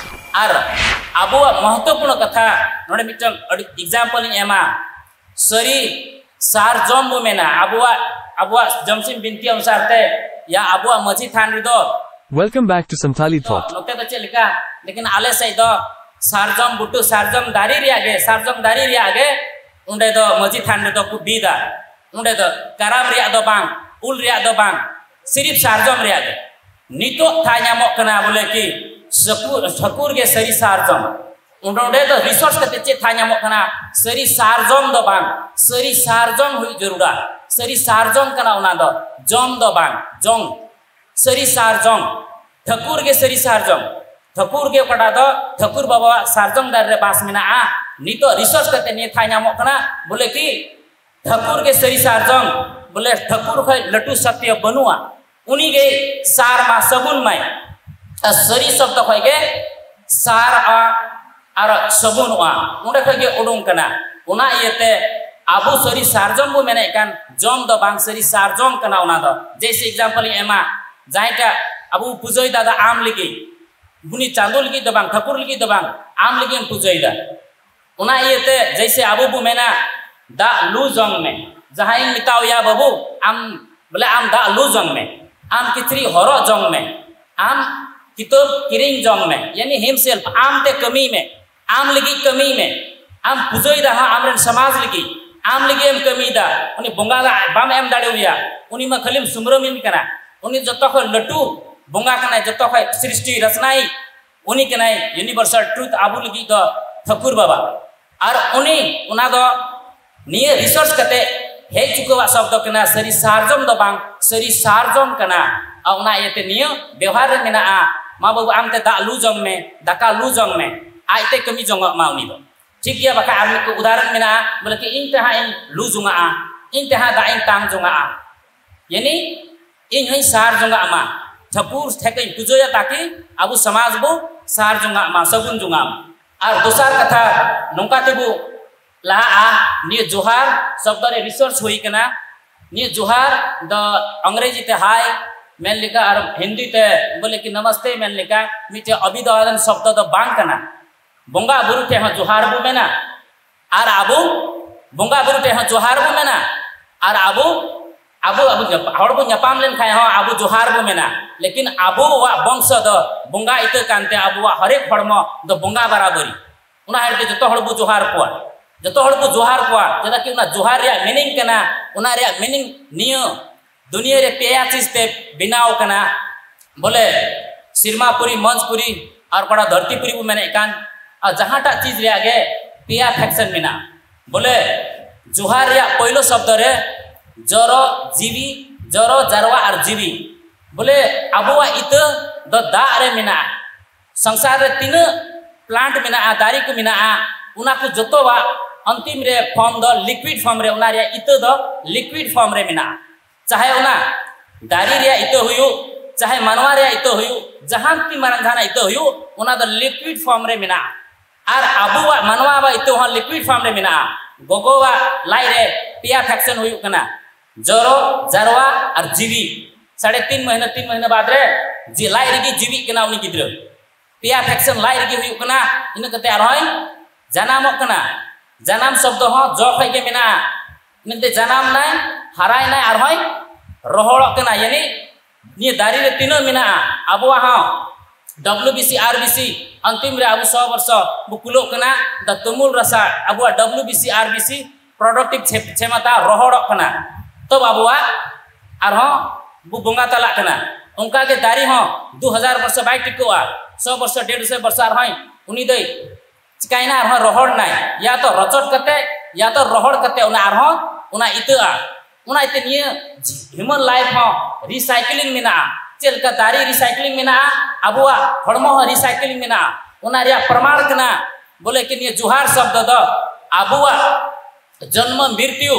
ᱟᱨ ᱟᱵᱚᱣᱟᱜ ᱢᱚᱦᱚᱛᱛᱚᱯᱩᱨᱱᱚ ᱠᱟᱛᱷᱟ ᱱᱚᱰᱮ ᱢᱤᱫᱴᱟᱝ ᱟᱹᱰᱤ ᱮᱠᱡᱟᱢᱯᱚᱞ ᱤᱧ ᱮᱢᱟ᱾ ᱥᱟᱹᱨᱤ ᱥᱟᱨᱡᱚᱢ ᱵᱚ ᱢᱮᱱᱟ, ᱟᱵᱚᱣᱟᱜ ᱟᱵᱚᱣᱟᱜ ᱡᱚᱢᱥᱤᱢ ᱵᱤᱱᱛᱤ ᱚᱱᱩᱥᱟᱨ ᱛᱮ ᱭᱟ ᱟᱵᱚᱣᱟᱜ ᱢᱟᱹᱡᱷᱤ ᱛᱷᱟᱱ ᱨᱮᱫᱚ Welcome back to Santali Thought. ᱱᱚᱛᱮ ᱫᱚ ᱪᱮᱫ ᱞᱮᱠᱟ? ᱞᱮᱠᱤᱱ ᱟᱞᱮ ᱥᱮᱫ ᱫᱚ ᱥᱟᱨᱡᱚᱢ ᱵᱩᱴᱟᱹ, ᱥᱟᱨᱡᱚᱢ ᱫᱟᱨᱮ ᱨᱮᱭᱟᱜ ᱜᱮ, ᱥᱟᱨᱡᱚᱢ ᱫᱟᱨᱮ ᱨᱮᱭᱟᱜ ᱜᱮ ᱚᱸᱰᱮ ᱫᱚ ᱢᱟᱹᱡᱷᱤ ᱛᱷᱟᱱ ᱨᱮᱫᱚ ᱠᱚ ᱵᱤᱫᱟ᱾ ᱚᱸᱰᱮ ᱫᱚ ᱠᱟᱨᱟᱢ ᱨᱮᱭᱟᱜ ᱫᱚ ᱵᱟᱝ, ᱩᱞ ᱨᱮᱭᱟᱜ ᱫᱚ ᱵᱟᱝ, ᱥᱤᱨᱤᱯ ᱥᱟᱨᱡᱚᱢ ᱨᱮᱭᱟᱜ ᱜᱮ᱾ ᱱᱤᱛᱚᱜ ᱛᱷᱟ ᱧᱟᱢᱚᱜ ᱠᱟᱱᱟ ᱵᱚᱞᱮ ᱠᱤ ᱥᱟᱹᱠᱩ- ᱴᱷᱟᱹᱠᱩᱨ ᱜᱮ ᱥᱟᱹᱨᱤ ᱥᱟᱨᱡᱚᱢ᱾ ᱚᱸᱰᱮ ᱫᱚ ᱨᱤᱥᱚᱨᱪ ᱠᱟᱛᱮ ᱪᱮᱫ ᱛᱷᱟ ᱧᱟᱢᱚᱜ ᱠᱟᱱᱟ? ᱥᱟᱹᱨᱤ ᱥᱟᱨᱡᱚᱢ ᱫᱚ ᱵᱟᱝ, ᱥᱟᱹᱨᱤ ᱥᱟᱨᱡᱚᱢ ᱦᱩᱭ ᱡᱟᱹᱨᱩᱲᱟ᱾ ᱥᱟᱹᱨᱤ ᱥᱟᱨᱡᱚᱢ ᱠᱟᱱᱟ ᱚᱱᱟ ᱫᱚ, ᱡᱚᱢ ᱫᱚ ᱵᱟᱝ, ᱡᱚᱢ᱾ ᱥᱟᱹᱨᱤ ᱥᱟᱨᱡᱚᱢ, ᱴᱷᱟᱹᱠᱩᱨ ᱜᱮ ᱥᱟᱹᱨᱤ ᱥᱟᱨᱡᱚᱢ᱾ ᱴᱷᱟᱹᱠᱩᱨ ᱜᱮ ᱚᱠᱟᱴᱟᱜ ᱫᱚ ᱴᱷᱟᱹᱠᱩᱨ ᱵᱟᱵᱟᱣᱟᱜ ᱥᱟᱨᱡᱚᱢ ᱫᱟᱨᱮ ᱨᱮ ᱵᱟᱥ ᱢᱮᱱᱟᱜᱼᱟ᱾ ᱱᱤᱛᱚᱜ ᱨᱤᱥᱚᱨᱪ ᱠᱟᱛᱮ ᱱᱤᱭᱟᱹ ᱛᱷᱟ ᱧᱟᱢᱚᱜ ᱠᱟᱱᱟ ᱵᱚᱞᱮ ᱠᱤ ᱴᱷᱟᱹᱠᱩᱨ ᱜᱮ ᱥᱟᱹᱨᱤ ᱥᱟᱨᱡᱚᱢ, ᱵᱚᱞᱮ ᱴᱷᱟᱹᱠᱩᱨ ᱠᱷᱚᱡ ᱞᱟᱹᱴᱩ ᱥᱚᱛᱭᱚ ᱵᱟᱹᱱᱩᱜᱼᱟ᱾ ᱩᱱᱤ ᱜᱮ ᱥᱟᱨ ᱢᱟ ᱥᱟᱹᱜᱩᱱ ᱢᱟᱭ᱾ ᱟᱨ ᱥᱟᱹᱨᱤ ᱥᱚᱵᱫᱚ ᱠᱷᱚᱡ ᱜᱮ ᱥᱟᱨ ᱟᱨ ᱥᱟᱹᱜᱩᱱᱚᱜᱼᱟ, ᱚᱸᱰᱮ ᱠᱷᱚᱡ ᱜᱮ ᱩᱰᱩᱝ ᱠᱟᱱᱟ᱾ ᱚᱱᱟ ᱤᱭᱟᱹᱛᱮ ᱟᱵᱚ ᱥᱟᱹᱨᱤ ᱥᱟᱨᱡᱚᱢ ᱵᱚ ᱢᱮᱱᱮᱫ ᱠᱟᱱ, ᱡᱚᱢ ᱫᱚ ᱵᱟᱝ, ᱥᱟᱹᱨᱤ ᱥᱟᱨᱡᱚᱢ ᱠᱟᱱᱟ ᱚᱱᱟ ᱫᱚ᱾ ᱡᱮᱭᱥᱮ ᱮᱠᱡᱟᱢᱯᱚᱞ ᱤᱧ ᱮᱢᱟ, ᱡᱟᱦᱟᱸᱭᱴᱟᱜ ᱟᱵᱚ ᱯᱩᱡᱟᱹᱭ ᱫᱟ ᱟᱢ ᱞᱟᱹᱜᱤᱫ, ᱩᱱᱤ ᱪᱟᱸᱫᱚ ᱞᱟᱹᱜᱤᱫ ᱫᱚ ᱵᱟᱝ, ᱴᱷᱟᱹᱠᱩᱨ ᱞᱟᱹᱜᱤᱫ ᱫᱚ ᱵᱟᱝ, ᱟᱢ ᱞᱟᱹᱜᱤᱫ ᱮᱢ ᱯᱩᱡᱟᱹᱭ ᱫᱟ᱾ ᱚᱱᱟ ᱤᱭᱟᱹᱛᱮ ᱡᱮᱭᱥᱮ ᱟᱵᱚ ᱵᱚ ᱢᱮᱱᱟ, ᱫᱟᱜ ᱞᱩ ᱡᱚᱝ ᱢᱮ᱾ ᱡᱟᱦᱟᱸᱭ ᱤᱧ ᱢᱮᱛᱟᱣᱟᱭᱟ, "ᱵᱟᱹᱵᱩ, ᱟᱢ ᱵᱚᱞᱮ ᱟᱢ ᱫᱟᱜ ᱞᱩ ᱡᱚᱝ ᱢᱮ, ᱟᱢ ᱠᱤᱪᱨᱤᱡ ᱦᱚᱨᱚᱜ ᱡᱚᱝ ᱢᱮ, ᱟᱢ ᱠᱤᱛᱟᱹᱵ ᱠᱤᱨᱤᱧ ᱡᱚᱝ ᱢᱮ", ᱭᱟᱱᱤ himself, ᱟᱢ ᱛᱮ ᱠᱟᱹᱢᱤ ᱢᱮ, ᱟᱢ ᱞᱟᱹᱜᱤᱫ ᱠᱟᱹᱢᱤ ᱢᱮ, ᱟᱢ ᱯᱩᱡᱟᱹᱭᱮᱫᱟ ᱦᱚᱸ ᱟᱢᱨᱮᱱ ᱥᱚᱢᱟᱡᱽ ᱞᱟᱹᱜᱤᱫ, ᱟᱢ ᱞᱟᱹᱜᱤᱫ ᱮᱢ ᱠᱟᱹᱢᱤᱭᱮᱫᱟ, ᱩᱱᱤ ᱵᱚᱸᱜᱟ ᱫᱟᱜ ᱵᱟᱢ ᱮᱢ ᱫᱟᱲᱮᱣᱟᱭᱟ, ᱩᱱᱤ ᱢᱟ ᱠᱷᱟᱹᱞᱤᱢ ᱥᱩᱢᱨᱟᱹᱢᱤᱱ ᱠᱟᱱᱟ᱾ ᱩᱱᱤ ᱡᱚᱛᱚ ᱠᱷᱚᱱ ᱞᱟᱹᱴᱩ ᱵᱚᱸᱜᱟ ᱠᱟᱱᱟᱭ, ᱡᱚᱛᱚ ᱠᱷᱚᱱ ᱥᱨᱤᱥᱴᱤ ᱨᱟᱪᱱᱟᱭᱤᱡ ᱩᱱᱤ ᱠᱟᱱᱟᱭ, universal truth ᱟᱵᱚ ᱞᱟᱹᱜᱤᱫ ᱫᱚ ᱴᱷᱟᱹᱠᱩᱨ ᱵᱟᱵᱟ᱾ ᱟᱨ ᱩᱱᱤ ᱚᱱᱟ ᱫᱚ ᱱᱤᱭᱟᱹ research ᱠᱟᱛᱮ ᱦᱮᱡ ᱪᱩᱠᱟᱹᱣᱟᱜ ᱥᱚᱵᱫᱚ ᱠᱟᱱᱟ, ᱥᱟᱹᱨᱤ ᱥᱟᱨᱡᱚᱢ ᱫᱚ ᱵᱟᱝ, ᱥᱟᱹᱨᱤ ᱥᱟᱨᱡᱚᱢ ᱠᱟᱱᱟ᱾ ᱟᱨ ᱚᱱᱟ ᱤᱭᱟᱹᱛᱮ ᱱᱤᱭᱟᱹ ᱵᱮᱣᱦᱟᱨ ᱨᱮ ᱢᱮᱱᱟᱜᱼᱟ, "ᱢᱟ ᱵᱟᱹᱵᱩ, ᱟᱢ ᱛᱮ ᱫᱟᱜ ᱞᱩ ᱡᱚᱝ ᱢᱮ, ᱫᱟᱠᱟ ᱞᱩ ᱡᱚᱝ ᱢᱮ", ᱟᱡᱛᱮ ᱠᱟᱹᱢᱤ ᱡᱚᱝᱚᱜ ᱢᱟ ᱩᱱᱤ ᱫᱚ᱾ ᱴᱷᱤᱠ ᱜᱮᱭᱟ, ᱵᱟᱠᱷᱟᱡ ᱟᱨ ᱢᱤᱫ ᱠᱚ ᱩᱫᱟᱦᱚᱨᱚᱱ ᱢᱮᱱᱟᱜᱼᱟ, ᱵᱚᱞᱮ ᱠᱤ ᱤᱧ ᱛᱮ ᱦᱟᱸᱜ ᱤᱧ ᱞᱩ ᱡᱚᱝᱟᱜᱼᱟ, ᱤᱧ ᱛᱮ ᱦᱟᱸᱜ ᱫᱟᱜ ᱤᱧ ᱛᱟᱝ ᱡᱚᱝᱟᱜᱼᱟ, ᱭᱟᱱᱤ ᱤᱧ ᱦᱚᱸᱧ ᱥᱟᱨ ᱡᱚᱝᱟᱜ ᱢᱟ, ᱴᱷᱟᱹᱠᱩᱨ ᱴᱷᱮᱱ ᱤᱧ ᱯᱩᱡᱟᱹᱭᱟ, ᱛᱟᱠᱤ ᱟᱵᱚ ᱥᱚᱢᱟᱡᱽ ᱵᱚ ᱥᱟᱨ ᱡᱚᱝᱟᱜ ᱢᱟ, ᱥᱟᱹᱜᱩᱱ ᱡᱚᱝᱟᱜ ᱢᱟ᱾ ᱟᱨ ᱫᱚᱥᱟᱨ ᱠᱟᱛᱷᱟ, ᱱᱚᱝᱠᱟ ᱛᱮᱵᱚ ᱞᱟᱦᱟᱜᱼᱟ, ᱱᱤᱭᱟᱹ ᱡᱚᱦᱟᱨ ᱥᱚᱵᱫᱚ ᱨᱮ research ᱦᱩᱭ ᱠᱟᱱᱟ᱾ ᱱᱤᱭᱟᱹ ᱡᱚᱦᱟᱨ ᱫᱚ ᱟᱝᱨᱮᱡᱤ ᱛᱮ hi ᱢᱮᱱ ᱞᱮᱠᱟ ᱟᱨ ᱦᱤᱱᱫᱤ ᱛᱮ ᱵᱚᱞᱮ ᱠᱤ ᱱᱟᱢᱟᱥᱛᱮ ᱢᱮᱱ ᱞᱮᱠᱟ ᱢᱤᱫᱴᱮᱡ ᱚᱵᱷᱤᱫᱷᱟᱱ ᱥᱚᱵᱫᱚ ᱫᱚ ᱵᱟᱝ ᱠᱟᱱᱟ᱾ ᱵᱚᱸᱜᱟ ᱵᱩᱨᱩ ᱴᱷᱮᱱ ᱦᱚᱸ ᱡᱚᱦᱟᱨ ᱵᱚ ᱢᱮᱱᱟ, ᱟᱨ ᱟᱵᱚ ᱵᱚᱸᱜᱟ ᱵᱩᱨᱩ ᱴᱷᱮᱱ ᱦᱚᱸ ᱡᱚᱦᱟᱨ ᱵᱚ ᱢᱮᱱᱟ, ᱟᱨ ᱟᱵᱚ, ᱟᱵᱚ, ᱟᱵᱚ ᱧᱟᱯ-, ᱦᱚᱲ ᱵᱚ ᱧᱟᱯᱟᱢ ᱞᱮᱱᱠᱷᱟᱱ ᱦᱚᱸ ᱟᱵᱚ ᱡᱚᱦᱟᱨ ᱵᱚ ᱢᱮᱱᱟ᱾ ᱞᱮᱠᱤᱱ ᱟᱵᱚᱣᱟᱜ ᱵᱚᱝᱥᱚ ᱫᱚ ᱵᱚᱸᱜᱟ ᱤᱛᱟᱹ ᱠᱟᱱᱛᱮ ᱟᱵᱚᱣᱟᱜ ᱦᱚᱨᱮᱠ ᱦᱚᱲᱢᱚ ᱫᱚ ᱵᱚᱸᱜᱟ ᱵᱟᱨᱟᱵᱟᱹᱨᱤ᱾ ᱚᱱᱟ ᱦᱚᱛᱮᱡ ᱛᱮ ᱡᱚᱛᱚ ᱦᱚᱲ ᱵᱚ ᱡᱚᱦᱟᱨ ᱠᱚᱣᱟ, ᱡᱚᱛᱚ ᱦᱚᱲ ᱵᱚ ᱡᱚᱦᱟᱨ ᱠᱚᱣᱟ᱾ ᱪᱮᱫᱟᱜ ᱠᱤ ᱚᱱᱟ ᱡᱚᱦᱟᱨ ᱨᱮᱭᱟᱜ meaning ᱠᱟᱱᱟ, ᱚᱱᱟ ᱨᱮᱭᱟᱜ meaning ᱱᱤᱭᱟᱹ ᱫᱩᱱᱤᱭᱟᱹ ᱨᱮ ᱯᱮᱭᱟ ᱪᱤᱡᱽ ᱛᱮ ᱵᱮᱱᱟᱣ ᱠᱟᱱᱟ, ᱵᱚᱞᱮ ᱥᱤᱨᱢᱟ ᱯᱩᱨᱤ, ᱢᱚᱸᱡᱽ ᱯᱩᱨᱤ ᱟᱨ ᱚᱠᱟᱴᱟᱜ ᱫᱷᱟᱹᱨᱛᱤ ᱯᱩᱨᱤ ᱵᱚ ᱢᱮᱱᱮᱫ ᱠᱟᱱ᱾ ᱟᱨ ᱡᱟᱦᱟᱸᱴᱟᱜ ᱪᱤᱡᱽ ᱨᱮᱭᱟᱜ ᱜᱮ ᱯᱮᱭᱟ faction ᱢᱮᱱᱟᱜᱼᱟ᱾ ᱵᱚᱞᱮ ᱡᱚᱦᱟᱨ ᱨᱮᱭᱟᱜ ᱯᱳᱭᱞᱳ ᱥᱚᱵᱫᱚ ᱨᱮ ᱡᱚᱨᱚ, ᱡᱤᱣᱤ, ᱡᱚᱨᱚ, ᱡᱟᱨᱣᱟ ᱟᱨ ᱡᱤᱣᱤ᱾ ᱵᱚᱞᱮ ᱟᱵᱚᱣᱟᱜ ᱤᱛᱟᱹ ᱫᱚ ᱫᱟᱜ ᱨᱮ ᱢᱮᱱᱟᱜᱼᱟ᱾ ᱥᱚᱝᱥᱟᱨ ᱨᱮ ᱛᱤᱱᱟᱹᱜ plant ᱢᱮᱱᱟᱜᱼᱟ, ᱫᱟᱨᱮ ᱠᱚ ᱢᱮᱱᱟᱜᱼᱟ, ᱚᱱᱟ ᱠᱚ ᱡᱚᱛᱚᱣᱟᱜ ᱚᱱᱛᱤᱢ ᱨᱮ form ᱫᱚ liquid form ᱨᱮ, ᱚᱱᱟ ᱨᱮᱭᱟᱜ ᱤᱛᱟᱹ ᱫᱚ liquid form ᱨᱮ ᱢᱮᱱᱟᱜᱼᱟ᱾ ᱪᱟᱦᱮ ᱚᱱᱟ ᱫᱟᱨᱮ ᱨᱮᱭᱟᱜ ᱤᱛᱟᱹ ᱦᱩᱭᱩᱜ, ᱪᱟᱦᱮ ᱢᱟᱱᱣᱟ ᱨᱮᱭᱟᱜ ᱤᱛᱟᱹ ᱦᱩᱭᱩᱜ, ᱡᱟᱦᱟᱸ ᱛᱤᱱ ᱢᱟᱨᱟᱝ ᱡᱟᱦᱟᱱᱟᱜ ᱤᱛᱟᱹ ᱦᱩᱭᱩᱜ, ᱚᱱᱟ ᱫᱚ liquid form ᱨᱮ ᱢᱮᱱᱟᱜᱼᱟ᱾ ᱟᱨ ᱟᱵᱚᱣᱟᱜ ᱢᱟᱱᱣᱟᱣᱟᱜ ᱤᱛᱟᱹ ᱦᱚᱸ liquid form ᱨᱮ ᱢᱮᱱᱟᱜᱼᱟ᱾ ᱜᱚᱜᱚᱣᱟᱜ ᱞᱟᱡ ᱨᱮ ᱯᱮᱭᱟ faction ᱦᱩᱭᱩᱜ ᱠᱟᱱᱟ, ᱡᱚᱨᱚ, ᱡᱟᱨᱣᱟ ᱟᱨ ᱡᱤᱣᱤ᱾ ᱥᱟᱲᱮ ᱛᱤᱱ ᱢᱟᱹᱦᱱᱟᱹ, ᱛᱤᱱ ᱢᱟᱹᱦᱱᱟᱹ ᱵᱟᱫ ᱨᱮ ᱡᱮ ᱞᱟᱡ ᱨᱮᱜᱮ ᱡᱤᱣᱤᱜ ᱠᱟᱱᱟ ᱩᱱᱤ ᱜᱤᱫᱽᱨᱟᱹ᱾ ᱯᱮᱭᱟ faction ᱞᱟᱡ ᱨᱮᱜᱮ ᱦᱩᱭᱩᱜ ᱠᱟᱱᱟ, ᱤᱱᱟᱹ ᱠᱟᱛᱮ ᱟᱨᱦᱚᱸᱭ ᱡᱟᱱᱟᱢᱚᱜ ᱠᱟᱱᱟ᱾ ᱡᱟᱱᱟᱢ ᱥᱚᱵᱫᱚ ᱦᱚᱸ ᱡᱚ ᱠᱷᱚᱡ ᱜᱮ ᱢᱮᱱᱟᱜᱼᱟ᱾ ᱢᱮᱱᱛᱮ ᱡᱟᱱᱟᱢ ᱱᱟᱭ, ᱦᱟᱨᱟᱭ ᱱᱟᱭ, ᱟᱨᱦᱚᱸᱭ ᱨᱚᱦᱚᱲᱚᱜ ᱠᱟᱱᱟ᱾ ᱭᱟᱱᱤ ᱱᱤᱭᱟᱹ ᱫᱟᱨᱮ ᱨᱮ ᱛᱤᱱᱟᱹᱜ ᱢᱮᱱᱟᱜᱼᱟ, ᱟᱵᱚᱣᱟᱜ ᱦᱚᱸ W B C, R B C, ᱚᱱᱛᱤᱢ ᱨᱮ ᱟᱵᱚ ᱥᱚ ᱵᱚᱨᱥᱚ ᱵᱚ ᱠᱩᱞᱚᱜ ᱠᱟᱱᱟ᱾ ᱫᱟ ᱛᱩᱢᱩᱞ ᱨᱟᱥᱟ, ᱟᱵᱚᱣᱟᱜ W B C, R B C productive ᱪᱷᱮ-, ᱪᱷᱮᱢᱟᱛᱟ ᱨᱚᱦᱚᱲᱚᱜ ᱠᱟᱱᱟ᱾ ᱛᱚᱵ ᱟᱵᱚᱣᱟᱜ ᱟᱨᱦᱚᱸ ᱵᱚ ᱵᱚᱸᱜᱟ ᱛᱟᱞᱟᱜ ᱠᱟᱱᱟ᱾ ᱚᱱᱠᱟ ᱜᱮ ᱫᱟᱨᱮ ᱦᱚᱸ ᱫᱩ ᱦᱟᱡᱟᱨ ᱵᱚᱨᱥᱚ ᱵᱟᱭ ᱴᱤᱠᱟᱹᱜᱼᱟ, ᱥᱚ ᱵᱚᱨᱥᱚ, ᱰᱮᱲ ᱥᱚ ᱵᱚᱨᱥᱚ ᱟᱨᱦᱚᱸ ᱩᱱᱤ ᱫᱚᱭ ᱪᱤᱠᱟᱭᱱᱟ, ᱟᱨᱦᱚᱸ ᱨᱚᱦᱚᱲ ᱱᱟᱭ, ᱭᱟ ᱛᱚ ᱨᱚᱪᱚᱫ ᱠᱟᱛᱮ, ᱭᱟ ᱛᱚ ᱨᱚᱦᱚᱲ ᱠᱟᱛᱮ ᱚᱱᱟ ᱟᱨᱦᱚᱸ ᱚᱱᱟ ᱤᱛᱟᱹᱜᱼᱟ᱾ ᱚᱱᱟ ᱤᱛᱟᱹ ᱱᱤᱭᱟᱹ human life ᱦᱚᱸ recycling ᱢᱮᱱᱟᱜᱼᱟ᱾ ᱪᱮᱫ ᱞᱮᱠᱟ ᱫᱟᱨᱮ recycling ᱢᱮᱱᱟᱜᱼᱟ, ᱟᱵᱚᱣᱟᱜ ᱦᱚᱲᱢᱚ ᱦᱚᱸ recycling ᱢᱮᱱᱟᱜᱼᱟ᱾ ᱚᱱᱟ ᱨᱮᱭᱟᱜ ᱯᱨᱚᱢᱟᱬ ᱠᱟᱱᱟ ᱵᱚᱞᱮ ᱠᱤ ᱱᱤᱭᱟᱹ ᱡᱚᱦᱟᱨ ᱥᱚᱵᱫᱚ ᱫᱚ ᱟᱵᱚᱣᱟᱜ ᱡᱚᱱᱢᱚ ᱢᱨᱤᱛᱭᱩ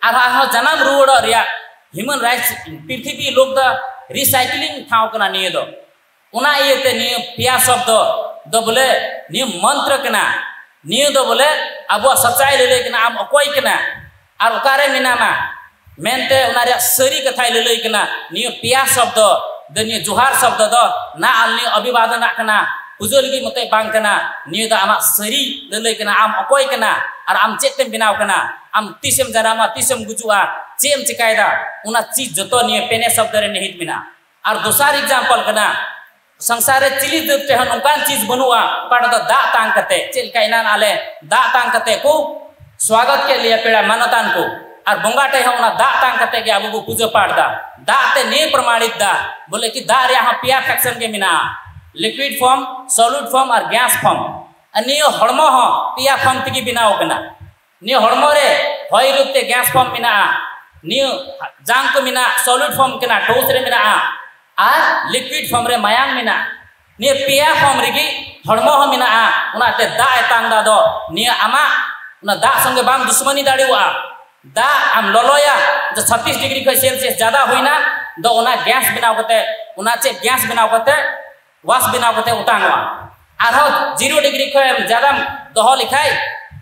ᱟᱨᱦᱚᱸ ᱟᱨᱦᱚᱸ ᱡᱟᱱᱟᱢ ᱨᱩᱣᱟᱹᱲᱚᱜ ᱨᱮᱭᱟᱜ human rights, ᱯᱨᱤᱛᱷᱤᱵᱤ ᱞᱳᱠ ᱫᱚ recycling ᱴᱷᱟᱶ ᱠᱟᱱᱟ ᱱᱤᱭᱟᱹ ᱫᱚ᱾ ᱚᱱᱟ ᱤᱭᱟᱹᱛᱮ ᱱᱤᱭᱟᱹ ᱯᱮᱭᱟ ᱥᱚᱵᱫᱚ ᱫᱚ ᱵᱚᱞᱮ ᱱᱤᱭᱟᱹ ᱢᱚᱱᱛᱨᱚ ᱠᱟᱱᱟ᱾ ᱱᱤᱭᱟᱹ ᱫᱚ ᱵᱚᱞᱮ ᱟᱵᱚᱣᱟᱜ ᱥᱟᱪᱟᱭ ᱞᱟᱹᱞᱟᱹᱭ ᱠᱟᱱᱟ, ᱟᱢ ᱚᱠᱚᱭ ᱠᱟᱱᱟ ᱟᱨ ᱚᱠᱟᱨᱮ ᱢᱮᱱᱟᱢᱟ ᱢᱮᱱᱛᱮ ᱚᱱᱟ ᱨᱮᱭᱟᱜ ᱥᱟᱹᱨᱤ ᱠᱟᱛᱷᱟᱭ ᱞᱟᱹᱞᱟᱹᱭ ᱠᱟᱱᱟ᱾ ᱱᱤᱭᱟᱹ ᱯᱮᱭᱟ ᱥᱚᱵᱫᱚ ᱫᱚ, ᱱᱤᱭᱟᱹ ᱡᱚᱦᱟᱨ ᱥᱚᱵᱫᱚ ᱫᱚ ᱱᱟ ᱟᱞᱱᱤ ᱚᱵᱷᱤᱵᱟᱫᱚᱱᱟᱜ ᱠᱟᱱᱟ, ᱯᱩᱡᱟᱹ ᱞᱟᱹᱜᱤᱫ ᱢᱚᱛᱚᱡ ᱵᱟᱝ ᱠᱟᱱᱟ᱾ ᱱᱤᱭᱟᱹ ᱫᱚ ᱟᱢᱟᱜ ᱥᱟᱹᱨᱤ ᱞᱟᱹᱞᱟᱹᱭ ᱠᱟᱱᱟ, ᱟᱢ ᱚᱠᱚᱭ ᱠᱟᱱᱟ ᱟᱨ ᱟᱢ ᱪᱮᱫ ᱛᱮᱢ ᱵᱮᱱᱟᱣ ᱠᱟᱱᱟ, ᱟᱢ ᱛᱤᱥᱮᱢ ᱡᱟᱱᱟᱢᱟ, ᱛᱤᱥᱮᱢ ᱜᱩᱡᱩᱜᱼᱟ, ᱪᱮᱫ ᱮᱢ ᱪᱮᱠᱟᱭᱮᱫᱟ, ᱚᱱᱟ ᱪᱤᱡᱽ ᱡᱚᱛᱚ ᱱᱤᱭᱟᱹ ᱯᱮᱱᱮ ᱥᱚᱵᱫᱚ ᱨᱮ ᱱᱤᱦᱤᱛ ᱢᱮᱱᱟᱜᱼᱟ᱾ ᱟᱨ ᱫᱚᱥᱟᱨ example ᱠᱟᱱᱟ, ᱥᱚᱝᱥᱟᱨ ᱨᱮ ᱪᱤᱞᱤ ᱡᱟᱹᱛ ᱴᱷᱮᱱ ᱦᱚᱸ ᱱᱚᱝᱠᱟᱱ ᱪᱤᱡᱽ ᱵᱟᱹᱱᱩᱜᱼᱟ ᱚᱠᱟᱴᱟᱜ ᱫᱚ ᱫᱟᱜ ᱛᱟᱝ ᱠᱟᱛᱮ, ᱪᱮᱫ ᱞᱮᱠᱟ ᱮᱱᱟᱱ ᱟᱞᱮ ᱫᱟᱜ ᱛᱟᱝ ᱠᱟᱛᱮ ᱠᱚ ᱥᱣᱟᱜᱚᱛ ᱠᱮᱫ ᱞᱮᱭᱟ ᱯᱮᱲᱟ ᱢᱟᱱᱚᱛᱟᱱ ᱠᱚ, ᱟᱨ ᱵᱚᱸᱜᱟ ᱴᱷᱮᱱ ᱦᱚᱸ ᱚᱱᱟ ᱫᱟᱜ ᱛᱟᱝ ᱠᱟᱛᱮ ᱜᱮ ᱟᱵᱚ ᱵᱚ ᱯᱩᱡᱟᱹ ᱯᱟᱴ ᱫᱟ᱾ ᱫᱟᱜ ᱛᱮ ᱱᱤᱭᱟᱹ ᱯᱨᱚᱢᱟᱬᱤᱛ ᱫᱟ ᱵᱚᱞᱮ ᱠᱤ ᱫᱟᱜ ᱨᱮᱭᱟᱜ ᱦᱚᱸ ᱯᱮᱭᱟ function ᱜᱮ ᱢᱮᱱᱟᱜᱼᱟ, liquid form, solid form ᱟᱨ gas form᱾ ᱟᱨ ᱱᱤᱭᱟᱹ ᱦᱚᱲᱢᱚ ᱦᱚᱸ ᱯᱮᱭᱟ form ᱛᱮᱜᱮ ᱵᱮᱱᱟᱣ ᱠᱟᱱᱟ᱾ ᱱᱤᱭᱟᱹ ᱦᱚᱲᱢᱚ ᱨᱮ ᱦᱚᱭ ᱨᱩᱯ ᱛᱮ gas form ᱢᱮᱱᱟᱜᱼᱟ, ᱱᱤᱭᱟᱹ ᱡᱟᱝ ᱠᱚ ᱢᱮᱱᱟᱜ, solid form ᱠᱟᱱᱟ, ᱴᱷᱳᱥ ᱨᱮ ᱢᱮᱱᱟᱜᱼᱟ, ᱟᱨ liquid form ᱨᱮ ᱢᱟᱭᱟᱝ ᱢᱮᱱᱟᱜᱼᱟ᱾ ᱱᱤᱭᱟᱹ ᱯᱮᱭᱟ form ᱨᱮᱜᱮ ᱦᱚᱲᱢᱚ ᱦᱚᱸ ᱢᱮᱱᱟᱜᱼᱟ᱾ ᱚᱱᱟᱛᱮ ᱫᱟᱜ ᱮ ᱛᱟᱝ ᱫᱟ ᱫᱚ ᱱᱤᱭᱟᱹ ᱟᱢᱟᱜ ᱚᱱᱟ ᱫᱟᱜ ᱥᱚᱸᱜᱮ ᱵᱟᱢ ᱫᱩᱥᱢᱟᱱᱤ ᱫᱟᱲᱮᱭᱟᱜᱼᱟ᱾ ᱫᱟᱜ ᱟᱢ ᱞᱚᱞᱚᱭᱟ, ᱡᱮ ᱪᱷᱟᱛᱤᱥ degree ᱠᱷᱚᱱ Celsius ᱡᱟᱫᱟ ᱦᱩᱭᱱᱟ, ᱫᱚ ᱚᱱᱟ gas ᱵᱮᱱᱟᱣ ᱠᱟᱛᱮ, ᱚᱱᱟ ᱪᱮᱫ gas ᱵᱮᱱᱟᱣ ᱠᱟᱛᱮ, ᱣᱟᱥᱯ ᱵᱮᱱᱟᱣ ᱠᱟᱛᱮ ᱚᱴᱟᱝᱚᱜᱼᱟ᱾ ᱟᱨᱦᱚᱸ zero degree ᱠᱷᱚᱱ ᱡᱟᱫᱟᱢ ᱫᱚᱦᱚ ᱞᱮᱠᱷᱟᱡ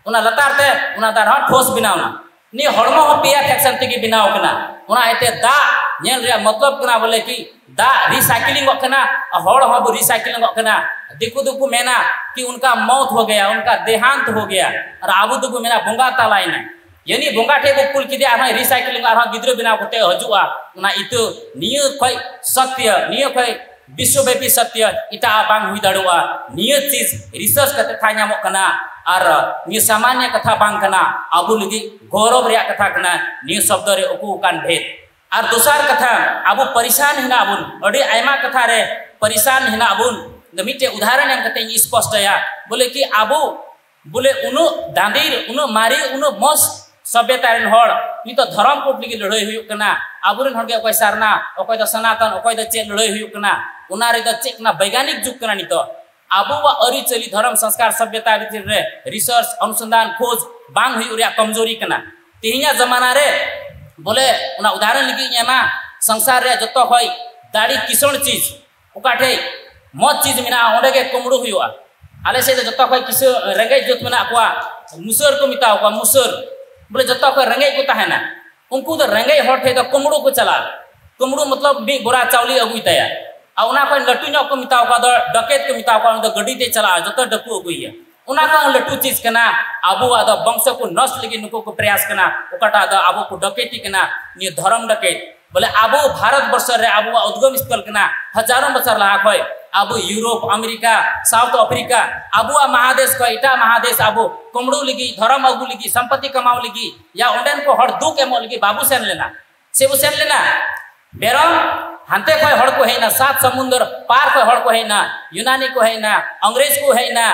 ᱚᱱᱟ ᱞᱟᱛᱟᱨ ᱛᱮ ᱚᱱᱟ ᱫᱚ ᱟᱨᱦᱚᱸ ᱴᱷᱳᱥ ᱵᱮᱱᱟᱣ ᱮᱱᱟ᱾ ᱱᱤᱭᱟᱹ ᱦᱚᱲᱢᱚ ᱦᱚᱸ ᱯᱮᱭᱟ function ᱛᱮᱜᱮ ᱵᱮᱱᱟᱣ ᱠᱟᱱᱟ᱾ ᱚᱱᱟ ᱤᱭᱟᱹᱛᱮ ᱫᱟᱜ ᱧᱮᱞ ᱨᱮᱭᱟᱜ ᱢᱚᱛᱞᱚᱵ ᱠᱟᱱᱟ ᱵᱚᱞᱮ ᱠᱤ ᱫᱟᱜ recycling ᱚᱜ ᱠᱟᱱᱟ, ᱟᱨ ᱦᱚᱲ ᱦᱚᱸ ᱵᱚ recycling ᱚᱜ ᱠᱟᱱᱟ᱾ ᱫᱤᱠᱩ ᱫᱚᱠᱚ ᱢᱮᱱᱟ ᱠᱤ ᱩᱱᱠᱟ ᱢᱚᱣᱛ ᱦᱳ ᱜᱮᱭᱟ, ᱩᱱᱠᱟ ᱫᱮᱦᱟᱱᱛ ᱦᱳ ᱜᱮᱭᱟ, ᱟᱨ ᱟᱵᱚ ᱫᱚᱵᱚ ᱢᱮᱱᱟ ᱵᱚᱸᱜᱟ ᱛᱟᱞᱟᱭᱮᱱᱟ᱾ ᱭᱟᱱᱤ ᱵᱚᱸᱜᱟ ᱴᱷᱮᱡ ᱵᱚ ᱠᱩᱞ ᱠᱮᱫᱮᱭᱟ, ᱟᱨᱦᱚᱸ recycling, ᱟᱨᱦᱚᱸ ᱜᱤᱫᱽᱨᱟᱹ ᱵᱮᱱᱟᱣ ᱠᱟᱛᱮ ᱦᱤᱡᱩᱜᱼᱟ᱾ ᱚᱱᱟ ᱤᱛᱟᱹ ᱱᱤᱭᱟᱹ ᱠᱷᱚᱡ ᱥᱚᱛᱭᱚ, ᱱᱤᱭᱟᱹ ᱠᱷᱚᱡ ᱵᱤᱥᱣᱚᱵᱮᱯᱤ ᱥᱚᱛᱭᱚ ᱮᱴᱟᱜ ᱵᱟᱝ ᱦᱩᱭ ᱫᱟᱲᱮᱭᱟᱜᱼᱟ᱾ ᱱᱤᱭᱟᱹ ᱪᱤᱡᱽ research ᱠᱟᱛᱮ ᱛᱷᱟ ᱧᱟᱢᱚᱜ ᱠᱟᱱᱟ, ᱟᱨ ᱱᱤᱭᱟᱹ ᱥᱟᱢᱟᱱᱭᱚ ᱠᱟᱛᱷᱟ ᱵᱟᱝ ᱠᱟᱱᱟ, ᱟᱵᱚ ᱞᱟᱹᱜᱤᱫ ᱜᱚᱨᱚᱵ ᱨᱮᱭᱟᱜ ᱠᱟᱛᱷᱟ ᱠᱟᱱᱟ᱾ ᱱᱤᱭᱟᱹ ᱥᱚᱵᱫᱚ ᱨᱮ ᱩᱠᱩ ᱟᱠᱟᱱ ᱵᱷᱮᱫ᱾ ᱟᱨ ᱫᱚᱥᱟᱨ ᱠᱟᱛᱷᱟ, ᱟᱵᱚ ᱯᱟᱨᱤᱥᱟᱱ ᱦᱮᱱᱟᱜ ᱵᱚᱱ, ᱟᱹᱰᱤ ᱟᱭᱢᱟ ᱠᱟᱛᱷᱟ ᱨᱮ ᱯᱟᱨᱤᱥᱟᱱ ᱦᱮᱱᱟᱜ ᱵᱚᱱ᱾ ᱢᱤᱫᱴᱮᱡ ᱩᱫᱟᱦᱚᱨᱚᱱ ᱮᱢ ᱠᱟᱛᱮ ᱤᱧ ᱥᱯᱚᱥᱴᱚᱭᱟ, ᱵᱚᱞᱮ ᱠᱤ ᱟᱵᱚ ᱵᱚᱞᱮ ᱩᱱᱟᱹᱜ ᱫᱟᱸᱫᱤᱨ, ᱩᱱᱟᱹᱜ ᱢᱟᱨᱮ, ᱩᱱᱟᱹᱜ ᱢᱚᱸᱡᱽ ᱥᱚᱵᱷᱭᱚᱛᱟ ᱨᱮᱱ ᱦᱚᱲ ᱱᱤᱛᱚᱜ ᱫᱷᱚᱨᱚᱢ code ᱞᱟᱹᱜᱤᱫ ᱞᱟᱹᱲᱦᱟᱹᱭ ᱦᱩᱭᱩᱜ ᱠᱟᱱᱟ᱾ ᱟᱵᱚᱨᱮᱱ ᱦᱚᱲ ᱜᱮ ᱚᱠᱚᱭ ᱥᱟᱨᱱᱟ, ᱚᱠᱚᱭ ᱫᱚ ᱥᱚᱱᱟᱛᱚᱱ, ᱚᱠᱚᱭ ᱫᱚ ᱪᱮᱫ ᱞᱟᱹᱲᱦᱟᱹᱭ ᱦᱩᱭᱩᱜ ᱠᱟᱱᱟ, ᱚᱱᱟ ᱨᱮᱫᱚ ᱪᱮᱫ ᱠᱟᱱᱟ, ᱵᱳᱭᱜᱟᱱᱤᱠ ᱡᱩᱜᱽ ᱠᱟᱱᱟ ᱱᱤᱛᱚᱜ᱾ ᱟᱵᱚᱣᱟᱜ ᱟᱹᱨᱤᱪᱟᱹᱞᱤ, ᱫᱷᱚᱨᱚᱢ, ᱥᱚᱝᱥᱠᱟᱨ, ᱥᱚᱵᱷᱭᱚᱛᱟ ᱵᱷᱤᱛᱤᱨ ᱨᱮ research, ᱚᱱᱩᱥᱚᱱᱫᱷᱟᱱ, ᱠᱷᱳᱡᱽ ᱵᱟᱝ ᱦᱩᱭᱩᱜ ᱨᱮᱭᱟᱜ ᱠᱚᱢᱡᱳᱨᱤ ᱠᱟᱱᱟ᱾ ᱛᱮᱦᱮᱧᱟᱜ ᱡᱟᱢᱟᱱᱟ ᱨᱮ ᱵᱚᱞᱮ ᱚᱱᱟ ᱩᱫᱟᱦᱚᱨᱚᱱ ᱞᱟᱹᱜᱤᱫ ᱤᱧ ᱮᱢᱟ, ᱥᱚᱝᱥᱟᱨ ᱨᱮᱭᱟᱜ ᱡᱚᱛᱚ ᱠᱷᱚᱡ ᱫᱟᱲᱮ ᱠᱤᱥᱟᱹᱬ ᱪᱤᱡᱽ, ᱚᱠᱟ ᱴᱷᱮᱡ ᱢᱚᱡᱽ ᱪᱤᱡᱽ ᱢᱮᱱᱟᱜᱼᱟ, ᱚᱸᱰᱮ ᱜᱮ ᱠᱩᱢᱵᱽᱲᱩ ᱦᱩᱭᱩᱜᱼᱟ᱾ ᱟᱞᱮ ᱥᱮᱫ ᱫᱚ ᱡᱚᱛᱚ ᱠᱷᱚᱡ ᱠᱤᱥᱟᱹ ᱨᱮᱸᱜᱮᱡ ᱡᱟᱹᱛ ᱢᱮᱱᱟᱜ ᱠᱚᱣᱟ, ᱢᱩᱥᱟᱹᱨ ᱠᱚ ᱢᱮᱛᱟ ᱠᱚᱣᱟ, ᱢᱩᱥᱟᱹᱨ᱾ ᱵᱚᱞᱮ ᱡᱚᱛᱚ ᱠᱷᱚᱡ ᱨᱮᱸᱜᱮᱡ ᱠᱚ ᱛᱟᱦᱮᱱᱟ᱾ ᱩᱱᱠᱩ ᱫᱚ ᱨᱮᱸᱜᱮᱡ ᱦᱚᱲ ᱴᱷᱮᱡ ᱫᱚ ᱠᱩᱢᱵᱽᱲᱩ ᱠᱚ ᱪᱟᱞᱟᱜᱼᱟ᱾ ᱠᱩᱢᱵᱽᱲᱩ ᱢᱚᱛᱞᱚᱵ ᱢᱤᱫ ᱵᱚᱨᱟ ᱪᱟᱣᱞᱮ ᱟᱹᱜᱩᱭ ᱛᱟᱭᱟ᱾ ᱟᱨ ᱚᱱᱟ ᱠᱷᱚᱡ ᱞᱟᱹᱴᱩ ᱧᱚᱜ ᱠᱚ ᱢᱮᱛᱟ ᱠᱚᱣᱟ ᱫᱚ ᱰᱟᱠᱮᱛ ᱠᱚ ᱢᱮᱛᱟ ᱠᱚᱣᱟ, ᱩᱱᱤ ᱫᱚ ᱜᱟᱹᱰᱤ ᱛᱮ ᱪᱟᱞᱟᱜᱼᱟ, ᱡᱚᱛᱚ ᱰᱟᱹᱠᱩ ᱟᱹᱜᱩᱭᱮᱭᱟ᱾ ᱚᱱᱟ ᱠᱷᱚᱱ ᱞᱟᱹᱴᱩ ᱪᱤᱡᱽ ᱠᱟᱱᱟ, ᱟᱵᱚᱣᱟᱜ ᱫᱚ ᱵᱚᱝᱥᱚ ᱠᱚ ᱱᱚᱥᱴ ᱞᱟᱹᱜᱤᱫ ᱱᱩᱠᱩ ᱠᱚ ᱯᱨᱚᱭᱟᱥ ᱠᱟᱱᱟ, ᱚᱠᱟᱴᱟᱜ ᱫᱚ ᱟᱵᱚ ᱠᱚ ᱰᱟᱠᱮᱛᱤ ᱠᱟᱱᱟ, ᱱᱤᱭᱟᱹ ᱫᱷᱚᱨᱚᱢ ᱰᱟᱠᱮᱛ᱾ ᱵᱚᱞᱮ ᱟᱵᱚ ᱵᱷᱟᱨᱚᱛ ᱵᱚᱨᱥᱚ ᱨᱮ ᱟᱵᱚᱣᱟᱜ ᱩᱫᱜᱚᱢ ᱥᱛᱷᱚᱞ ᱠᱟᱱᱟ, ᱦᱟᱡᱟᱨᱚ ᱵᱚᱪᱷᱚᱨ ᱞᱟᱦᱟ ᱠᱷᱚᱡ ᱟᱵᱚ ᱭᱩᱨᱳᱯ, ᱟᱢᱮᱨᱤᱠᱟ, ᱥᱟᱣᱩᱛᱷ ᱟᱯᱷᱨᱤᱠᱟ, ᱟᱵᱚᱣᱟᱜ ᱢᱟᱦᱟᱫᱮᱥ ᱠᱷᱚᱡ ᱮᱴᱟᱜ ᱢᱟᱦᱟᱫᱮᱥ ᱟᱵᱚ ᱠᱩᱢᱵᱽᱲᱩ ᱞᱟᱹᱜᱤᱫ, ᱫᱷᱚᱨᱚᱢ ᱟᱹᱜᱩ ᱞᱟᱹᱜᱤᱫ, ᱥᱚᱢᱯᱚᱛᱤ ᱠᱟᱢᱟᱣ ᱞᱟᱹᱜᱤᱫ, ᱭᱟ ᱚᱸᱰᱮᱱ ᱠᱚ ᱦᱚᱲ ᱫᱩᱠ ᱮᱢᱚᱜ ᱞᱟᱹᱜᱤᱫ ᱵᱟᱵᱚ ᱥᱮᱱ ᱞᱮᱱᱟ᱾ ᱥᱮ ᱵᱚ ᱥᱮᱱ ᱞᱮᱱᱟ? ᱵᱮᱨᱚᱢ ᱦᱟᱱᱛᱮ ᱠᱷᱚᱡ ᱦᱚᱲ ᱠᱚ ᱦᱮᱡ ᱮᱱᱟ, ᱥᱟᱛ ᱥᱚᱢᱩᱱᱫᱚᱨ ᱯᱟᱨ ᱠᱷᱚᱡ ᱦᱚᱲ ᱠᱚ ᱦᱮᱡ ᱮᱱᱟ, ᱭᱩᱱᱟᱱᱤ ᱠᱚ ᱦᱮᱡ ᱮᱱᱟ, ᱟᱝᱨᱮᱡᱽ ᱠᱚ ᱦᱮᱡ ᱮᱱᱟ,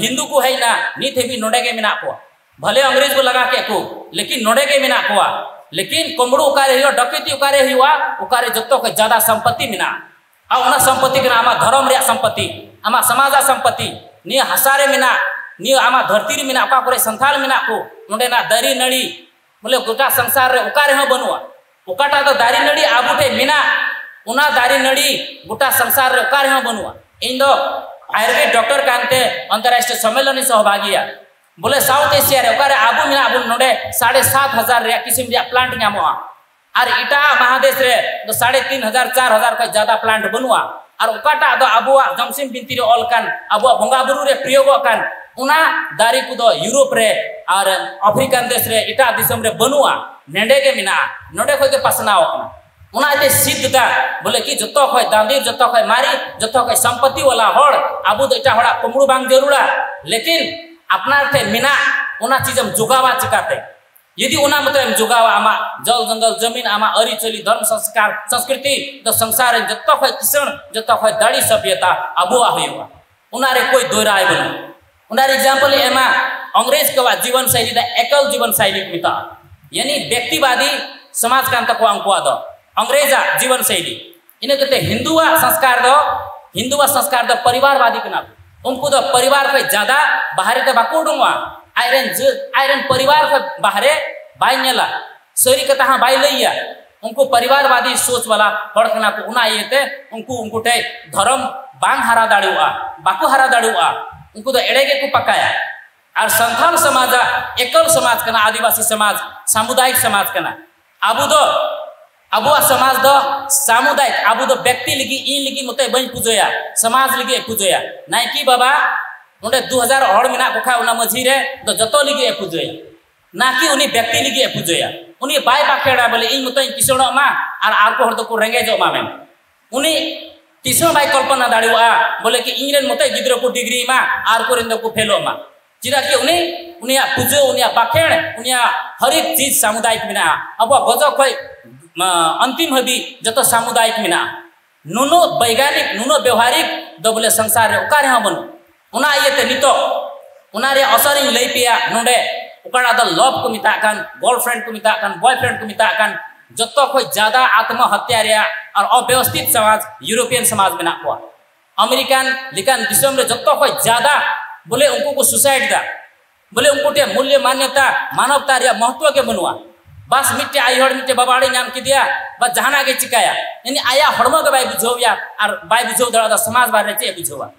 ᱦᱤᱱᱫᱩ ᱠᱚ ᱦᱮᱡ ᱮᱱᱟ, ᱱᱤᱛ ᱦᱟᱹᱵᱤᱡ ᱱᱚᱰᱮ ᱜᱮ ᱢᱮᱱᱟᱜ ᱠᱚᱣᱟ᱾ ᱵᱷᱟᱞᱮ ᱟᱝᱨᱮᱡᱽ ᱠᱚ ᱞᱟᱜᱟ ᱠᱮᱫ ᱠᱚ, ᱞᱮᱠᱤᱱ ᱱᱚᱰᱮ ᱜᱮ ᱢᱮᱱᱟᱜ ᱠᱚᱣᱟ᱾ ᱞᱮᱠᱤᱱ ᱠᱩᱢᱵᱽᱲᱩ ᱚᱠᱟᱨᱮ ᱦᱩᱭᱩᱜᱼᱟ, ᱰᱟᱹᱠᱟᱹᱛᱤ ᱚᱠᱟᱨᱮ ᱦᱩᱭᱩᱜᱼᱟ, ᱚᱠᱟᱨᱮ ᱡᱚᱛᱚ ᱠᱷᱚᱡ ᱡᱟᱫᱟ ᱥᱚᱢᱯᱚᱛᱤ ᱢᱮᱱᱟᱜᱼᱟ᱾ ᱟᱨ ᱚᱱᱟ ᱥᱚᱢᱯᱚᱛᱤ ᱠᱟᱱᱟ ᱟᱢᱟᱜ ᱫᱷᱚᱨᱚᱢ ᱨᱮᱭᱟᱜ ᱥᱚᱢᱯᱚᱛᱤ, ᱟᱢᱟᱜ ᱥᱚᱢᱟᱡᱟᱜ ᱥᱚᱢᱯᱚᱛᱤ᱾ ᱱᱤᱭᱟᱹ ᱦᱟᱥᱟ ᱨᱮ ᱢᱮᱱᱟᱜ, ᱱᱤᱭᱟᱹ ᱟᱢᱟᱜ ᱫᱷᱟᱹᱨᱛᱤ ᱨᱮ ᱢᱮᱱᱟᱜ, ᱚᱠᱟ ᱠᱚᱨᱮ ᱥᱟᱱᱛᱟᱲ ᱢᱮᱱᱟᱜ ᱠᱚ, ᱱᱚᱰᱮᱱᱟᱜ ᱫᱟᱨᱮ ᱱᱟᱹᱲᱤ, ᱵᱚᱞᱮ ᱜᱚᱴᱟ ᱥᱚᱝᱥᱟᱨ ᱨᱮ ᱚᱠᱟ ᱨᱮᱦᱚᱸ ᱵᱟᱹᱱᱩᱜᱼᱟ᱾ ᱚᱠᱟᱴᱟᱜ ᱫᱚ ᱫᱟᱨᱮ ᱱᱟᱹᱲᱤ ᱟᱵᱚ ᱴᱷᱮᱱ ᱢᱮᱱᱟᱜ, ᱚᱱᱟ ᱫᱟᱨᱮ ᱱᱟᱹᱲᱤ ᱜᱚᱴᱟ ᱥᱚᱝᱥᱟᱨ ᱨᱮ ᱚᱠᱟ ᱨᱮᱦᱚᱸ ᱵᱟᱹᱱᱩᱜᱼᱟ᱾ ᱤᱧ ᱫᱚ ᱟᱭᱩᱨᱵᱮᱫ ᱰᱚᱠᱴᱚᱨ ᱠᱟᱱᱛᱮ ᱚᱱᱛᱚᱨᱨᱟᱥᱴᱨᱤᱭᱚ ᱥᱚᱢᱢᱮᱞᱚᱱ ᱤᱧ ᱥᱚᱦᱚᱵᱷᱟᱜᱤᱭᱟ᱾ ᱵᱚᱞᱮ ᱥᱟᱣᱩᱛᱷ ᱮᱥᱤᱭᱟ ᱨᱮ ᱚᱠᱟᱨᱮ ᱟᱵᱚ ᱢᱮᱱᱟᱜ ᱵᱚᱱ, ᱱᱚᱰᱮ ᱥᱟᱲᱮ ᱥᱟᱛ ᱦᱟᱡᱟᱨ ᱨᱮᱭᱟᱜ ᱠᱤᱥᱤᱢ ᱨᱮᱭᱟᱜ ᱯᱞᱟᱱᱴ ᱧᱟᱢᱚᱜᱼᱟ᱾ ᱟᱨ ᱮᱴᱟᱜ ᱢᱟᱦᱟᱫᱮᱥ ᱨᱮ ᱫᱚ ᱥᱟᱲᱮ ᱛᱤᱱ ᱦᱟᱡᱟᱨ, ᱪᱟᱨ ᱦᱟᱡᱟᱨ ᱠᱷᱚᱱ ᱡᱟᱫᱟ ᱯᱞᱟᱱᱴ ᱵᱟᱹᱱᱩᱜᱼᱟ᱾ ᱟᱨ ᱚᱠᱟᱴᱟᱜ ᱫᱚ ᱟᱵᱚᱣᱟᱜ ᱡᱚᱢᱥᱤᱢ ᱵᱤᱱᱛᱤ ᱨᱮ ᱚᱞ ᱠᱟᱱ, ᱟᱵᱚᱣᱟᱜ ᱵᱚᱸᱜᱟ ᱵᱩᱨᱩ ᱨᱮ ᱯᱨᱤᱭᱳᱜᱚᱜ ᱠᱟᱱ, ᱚᱱᱟ ᱫᱟᱨᱮ ᱠᱚᱫᱚ ᱤᱭᱩᱨᱳᱯ ᱨᱮ ᱟᱨ ᱟᱯᱷᱨᱤᱠᱟᱱ ᱫᱮᱥ ᱨᱮ, ᱮᱴᱟᱜ ᱫᱤᱥᱚᱢ ᱨᱮ ᱵᱟᱹᱱᱩᱜᱼᱟ, ᱱᱮᱰᱮ ᱜᱮ ᱢᱮᱱᱟᱜᱼᱟ, ᱱᱚᱰᱮ ᱠᱷᱚᱱ ᱜᱮ ᱯᱟᱥᱱᱟᱣ ᱟᱠᱟᱱᱟ᱾ ᱚᱱᱟ ᱤᱭᱟᱹᱛᱮ ᱥᱤᱫᱷ ᱫᱟ ᱵᱚᱞᱮ ᱠᱤ ᱡᱚᱛᱚ ᱠᱷᱚᱱ ᱫᱟᱸᱫᱤᱨ, ᱡᱚᱛᱚ ᱠᱷᱚᱱ ᱢᱟᱨᱮ, ᱡᱚᱛᱚ ᱠᱷᱚᱱ ᱥᱚᱢᱯᱚᱛᱤ ᱣᱟᱞᱟ ᱦᱚᱲ ᱟᱵᱚ ᱫᱚ ᱮᱴᱟᱜ ᱦᱚᱲᱟᱜ ᱠᱩᱢᱵᱽᱲᱩ ᱵᱟᱝ ᱡᱟᱹᱨᱩᱲᱟ, ᱞᱮᱠᱤᱱ ᱟᱯᱱᱟᱨ ᱴᱷᱮᱱ ᱢᱮᱱᱟᱜ ᱚᱱᱟ ᱪᱤᱡᱮᱢ ᱡᱚᱜᱟᱣᱟ ᱪᱤᱠᱟᱛᱮ? ᱡᱩᱫᱤ ᱚᱱᱟ ᱢᱚᱛᱚ ᱮᱢ ᱡᱚᱜᱟᱣᱟ, ᱟᱢᱟᱜ ᱡᱚᱞ ᱡᱚᱝᱜᱚᱞ ᱡᱚᱢᱤᱱ, ᱟᱢᱟᱜ ᱟᱹᱨᱤᱪᱟᱹᱞᱤ, ᱫᱷᱚᱨᱢ ᱥᱚᱝᱥᱠᱟᱨ, ᱥᱚᱝᱥᱠᱨᱤᱛᱤ ᱫᱚ ᱥᱚᱝᱥᱟᱨ ᱨᱮ ᱡᱚᱛᱚ ᱠᱷᱚᱱ ᱠᱤᱥᱟᱹᱬ, ᱡᱚᱛᱚ ᱠᱷᱚᱱ ᱫᱟᱲᱮ ᱥᱚᱵᱷᱭᱚᱛᱟ ᱟᱵᱚᱣᱟᱜ ᱦᱩᱭᱩᱜᱼᱟ᱾ ᱚᱱᱟ ᱨᱮ ᱠᱳᱭ ᱫᱳᱭ ᱨᱟᱭ ᱵᱟᱹᱱᱩᱜᱼᱟ᱾ ᱚᱱᱟ ᱨᱮ ᱮᱠᱡᱟᱢᱯᱚᱞ ᱤᱧ ᱮᱢᱟ, ᱚᱝᱨᱮᱡᱽ ᱠᱚᱣᱟᱜ ᱡᱤᱵᱚᱱ ᱥᱟᱭᱞᱤ ᱫᱚ ᱮᱠᱚᱞ ᱡᱤᱵᱚᱱ ᱥᱟᱭᱞᱤ ᱠᱚ ᱢᱮᱛᱟᱜᱼᱟ, ᱭᱟᱱᱤ ᱵᱮᱠᱛᱤᱵᱟᱫᱤ ᱥᱚᱢᱟᱡᱽ ᱠᱟᱱ ᱛᱟᱠᱚᱣᱟ ᱩᱱᱠᱩᱣᱟᱜ ᱫᱚ, ᱚᱝᱨᱮᱡᱟᱜ ᱡᱤᱵᱚᱱ ᱥᱟᱭᱞᱤ᱾ ᱤᱱᱟᱹ ᱠᱟᱛᱮ ᱦᱤᱱᱫᱩᱣᱟᱜ ᱥᱚᱝᱥᱠᱟᱨ ᱫᱚ, ᱦᱤᱱᱫᱩᱣᱟᱜ ᱥᱚᱝᱥᱠᱟᱨ ᱫᱚ ᱯᱚᱨᱤᱵᱟᱨᱵᱟᱫᱤ ᱠᱟᱱᱟ᱾ ᱩᱱᱠᱩ ᱫᱚ ᱯᱚᱨᱤᱵᱟᱨ ᱠᱷᱚᱱ ᱡᱟᱫᱟ ᱵᱟᱦᱨᱮ ᱛᱮ ᱵᱟᱠᱚ ᱩᱰᱩᱝᱚᱜᱼᱟ᱾ ᱟᱡᱨᱮᱱ ᱡᱟᱹ-, ᱟᱡᱨᱮᱱ ᱯᱚᱨᱤᱵᱟᱨ ᱠᱷᱚᱱ ᱵᱟᱦᱨᱮ ᱵᱟᱭ ᱧᱮᱞᱟ, ᱥᱟᱹᱨᱤ ᱠᱟᱛᱷᱟ ᱦᱚᱸ ᱵᱟᱭ ᱞᱟᱹᱭᱟ᱾ ᱩᱱᱠᱩ ᱯᱚᱨᱤᱵᱟᱨᱵᱟᱫᱤ ᱥᱳᱪ ᱣᱟᱞᱟ ᱦᱚᱲ ᱠᱟᱱᱟ ᱠᱚ, ᱚᱱᱟ ᱤᱭᱟᱹᱛᱮ ᱩᱱᱠᱩ, ᱩᱱᱠᱩ ᱴᱷᱮᱱ ᱫᱷᱚᱨᱚᱢ ᱵᱟᱝ ᱦᱟᱨᱟ ᱫᱟᱲᱮᱭᱟᱜᱼᱟ, ᱵᱟᱠᱚ ᱦᱟᱨᱟ ᱫᱟᱲᱮᱭᱟᱜᱼᱟ᱾ ᱩᱱᱠᱩ ᱫᱚ ᱮᱲᱮ ᱜᱮᱠᱚ ᱯᱟᱠᱟᱭᱟ᱾ ᱟᱨ ᱥᱟᱱᱛᱟᱲ ᱥᱚᱢᱟᱡᱟᱜ ᱮᱠᱚᱞ ᱥᱚᱢᱟᱡᱽ ᱠᱟᱱᱟ, ᱟᱹᱫᱤᱵᱟᱹᱥᱤ ᱥᱚᱢᱟᱡᱽ, ᱥᱟᱢᱩᱫᱟᱭᱤᱠ ᱥᱚᱢᱟᱡᱽ ᱠᱟᱱᱟ᱾ ᱟᱵᱚ ᱫᱚ, ᱟᱵᱚᱣᱟᱜ ᱥᱚᱢᱟᱡᱽ ᱫᱚ ᱥᱟᱢᱩᱫᱟᱭᱤᱠ, ᱟᱵᱚ ᱫᱚ ᱵᱮᱠᱛᱤ ᱞᱟᱹᱜᱤᱫ, ᱤᱧ ᱞᱟᱹᱜᱤᱫ ᱢᱚᱛᱚ ᱵᱟᱹᱧ ᱯᱩᱡᱟᱹᱭᱟ, ᱥᱚᱢᱟᱡᱽ ᱞᱟᱹᱜᱤᱫ ᱮ ᱯᱩᱡᱟᱹᱭᱟ᱾ ᱱᱟᱭᱠᱮ ᱵᱟᱵᱟ ᱚᱸᱰᱮ ᱫᱩ ᱦᱟᱡᱟᱨ ᱦᱚᱲ ᱢᱮᱱᱟᱜ ᱠᱚ ᱠᱷᱟᱱ ᱚᱱᱟ ᱢᱟᱹᱡᱷᱤ ᱨᱮ ᱫᱚ ᱡᱚᱛᱚ ᱞᱟᱹᱜᱤᱫ ᱮ ᱯᱩᱡᱟᱹᱭᱟ, ᱱᱟ ᱠᱤ ᱩᱱᱤ ᱵᱮᱠᱛᱤ ᱞᱟᱹᱜᱤᱫ ᱮ ᱯᱩᱡᱟᱹᱭᱟ᱾ ᱩᱱᱤ ᱵᱟᱭ ᱵᱟᱠᱷᱮᱲᱟ ᱵᱚᱞᱮ ᱤᱧ ᱢᱚᱛᱚᱧ ᱠᱤᱥᱟᱹᱬᱚᱜ ᱢᱟ ᱟᱨ ᱟᱨ ᱠᱚ ᱦᱚᱲ ᱫᱚᱠᱚ ᱨᱮᱸᱜᱮᱡᱚᱜ ᱢᱟ ᱢᱮᱱ᱾ ᱩᱱᱤ ᱛᱤᱥ ᱦᱚᱸ ᱵᱟᱭ ᱠᱚᱞᱯᱚᱱᱟ ᱫᱟᱲᱮᱭᱟᱜᱼᱟ ᱵᱚᱞᱮ ᱠᱤ ᱤᱧ ᱨᱮᱱ ᱢᱚᱛᱚᱡ ᱜᱤᱫᱽᱨᱟᱹ ᱠᱚ ᱰᱤᱜᱽᱨᱤ ᱢᱟ ᱟᱨ ᱠᱚᱨᱮᱱ ᱫᱚᱠᱚ ᱯᱷᱮᱞᱚᱜ ᱢᱟ᱾ ᱪᱮᱫᱟᱜ ᱠᱤ ᱩᱱᱤ, ᱩᱱᱤᱭᱟᱜ ᱯᱩᱡᱟᱹ, ᱩᱱᱤᱭᱟᱜ ᱵᱟᱠᱷᱮᱲ, ᱩᱱᱤᱭᱟᱜ ᱦᱟᱨᱤᱠ ᱪᱤᱡᱽ ᱥᱟᱢᱩᱫᱟᱭᱤᱠ ᱢᱮᱱᱟᱜᱼᱟ᱾ ᱟᱵᱚᱣᱟᱜ ᱜᱚᱡᱚᱜ ᱠᱷᱚᱡ, ᱢᱟ, ᱚᱱᱛᱤᱢ ᱦᱟᱹᱵᱤᱡ ᱡᱚᱛᱚ ᱥᱟᱢᱩᱫᱟᱭᱤᱠ ᱢᱮᱱᱟᱜᱼᱟ᱾ ᱱᱩᱱᱟᱹᱜ ᱵᱳᱭᱜᱟᱱᱤᱠ, ᱱᱩᱱᱟᱹᱜ ᱵᱮᱣᱦᱟᱨᱤᱠ ᱫᱚ ᱵᱚᱞᱮ ᱥᱚᱝᱥᱟᱨ ᱨᱮ ᱚᱠᱟ ᱨᱮᱦᱚᱸ ᱵᱟᱹᱱᱩᱜ᱾ ᱚᱱᱟ ᱤᱭᱟᱹᱛᱮ ᱱᱤᱛᱚᱜ ᱚᱱᱟ ᱨᱮᱭᱟᱜ ᱚᱥᱚᱨ ᱤᱧ ᱞᱟᱹᱭ ᱯᱮᱭᱟ ᱱᱚᱰᱮ, ᱚᱠᱟᱴᱟᱜ ᱫᱚ ᱞᱚᱵᱷ ᱠᱚ ᱢᱮᱛᱟᱜ ᱠᱟᱱ, ᱜᱟᱨᱞᱯᱷᱨᱮᱱᱰ ᱠᱚ ᱢᱮᱛᱟᱜ ᱠᱟᱱ, ᱵᱚᱭᱯᱷᱨᱮᱱᱰ ᱠᱚ ᱢᱮᱛᱟᱜ ᱠᱟᱱ, ᱡᱚᱛᱚ ᱠᱷᱚᱡ ᱡᱟᱫᱟ ᱟᱛᱢᱚ ᱦᱚᱛᱭᱟ ᱨᱮᱭᱟᱜ ᱟᱨ ᱚᱵᱮᱵᱚᱥᱛᱷᱤᱛ ᱥᱚᱢᱟᱡᱽ ᱭᱩᱨᱳᱯᱤᱭᱟᱱ ᱥᱚᱢᱟᱡᱽ ᱢᱮᱱᱟᱜ ᱠᱚᱣᱟ᱾ ᱟᱢᱮᱨᱤᱠᱟᱱ ᱞᱮᱠᱟᱱ ᱫᱤᱥᱚᱢ ᱨᱮ ᱡᱚᱛᱚ ᱠᱷᱚᱡ ᱡᱟᱫᱟ ᱵᱚᱞᱮ ᱩᱱᱠᱩ ᱠᱚ ᱥᱩᱥᱟᱭᱤᱰ ᱫᱟ᱾ ᱵᱚᱞᱮ ᱩᱱᱠᱩ ᱴᱷᱮᱱ ᱢᱩᱞᱞᱚ ᱢᱟᱱᱱᱚᱛᱟ, ᱢᱟᱱᱚᱵᱛᱟ ᱨᱮᱭᱟᱜ ᱢᱚᱦᱚᱛᱛᱚ ᱜᱮ ᱵᱟᱹᱱᱩᱜᱼᱟ᱾ ᱵᱟᱥ ᱢᱤᱫᱴᱮᱡ ᱟᱭᱳ ᱦᱚᱲ ᱢᱤᱫᱴᱮᱡ ᱵᱟᱵᱟ ᱦᱚᱲᱮ ᱧᱟᱢ ᱠᱮᱫᱮᱭᱟ, ᱵᱟ ᱡᱟᱦᱟᱱᱟᱜ ᱜᱮ ᱪᱤᱠᱟᱭᱟ, ᱤᱱᱤ ᱟᱭᱟᱜ ᱦᱚᱲᱢᱚ ᱜᱮ ᱵᱟᱭ ᱵᱩᱡᱷᱟᱹᱣ ᱮᱭᱟ ᱟᱨ ᱵᱟᱭ ᱵᱩᱡᱷᱟᱹᱣ ᱫᱟᱲᱮᱭᱟᱜᱼᱟ ᱥᱚᱢᱟᱡᱽ ᱵᱟᱨ ᱨᱮ ᱪᱮᱫ ᱮ ᱵᱩᱡᱷᱟᱹᱣᱟ᱾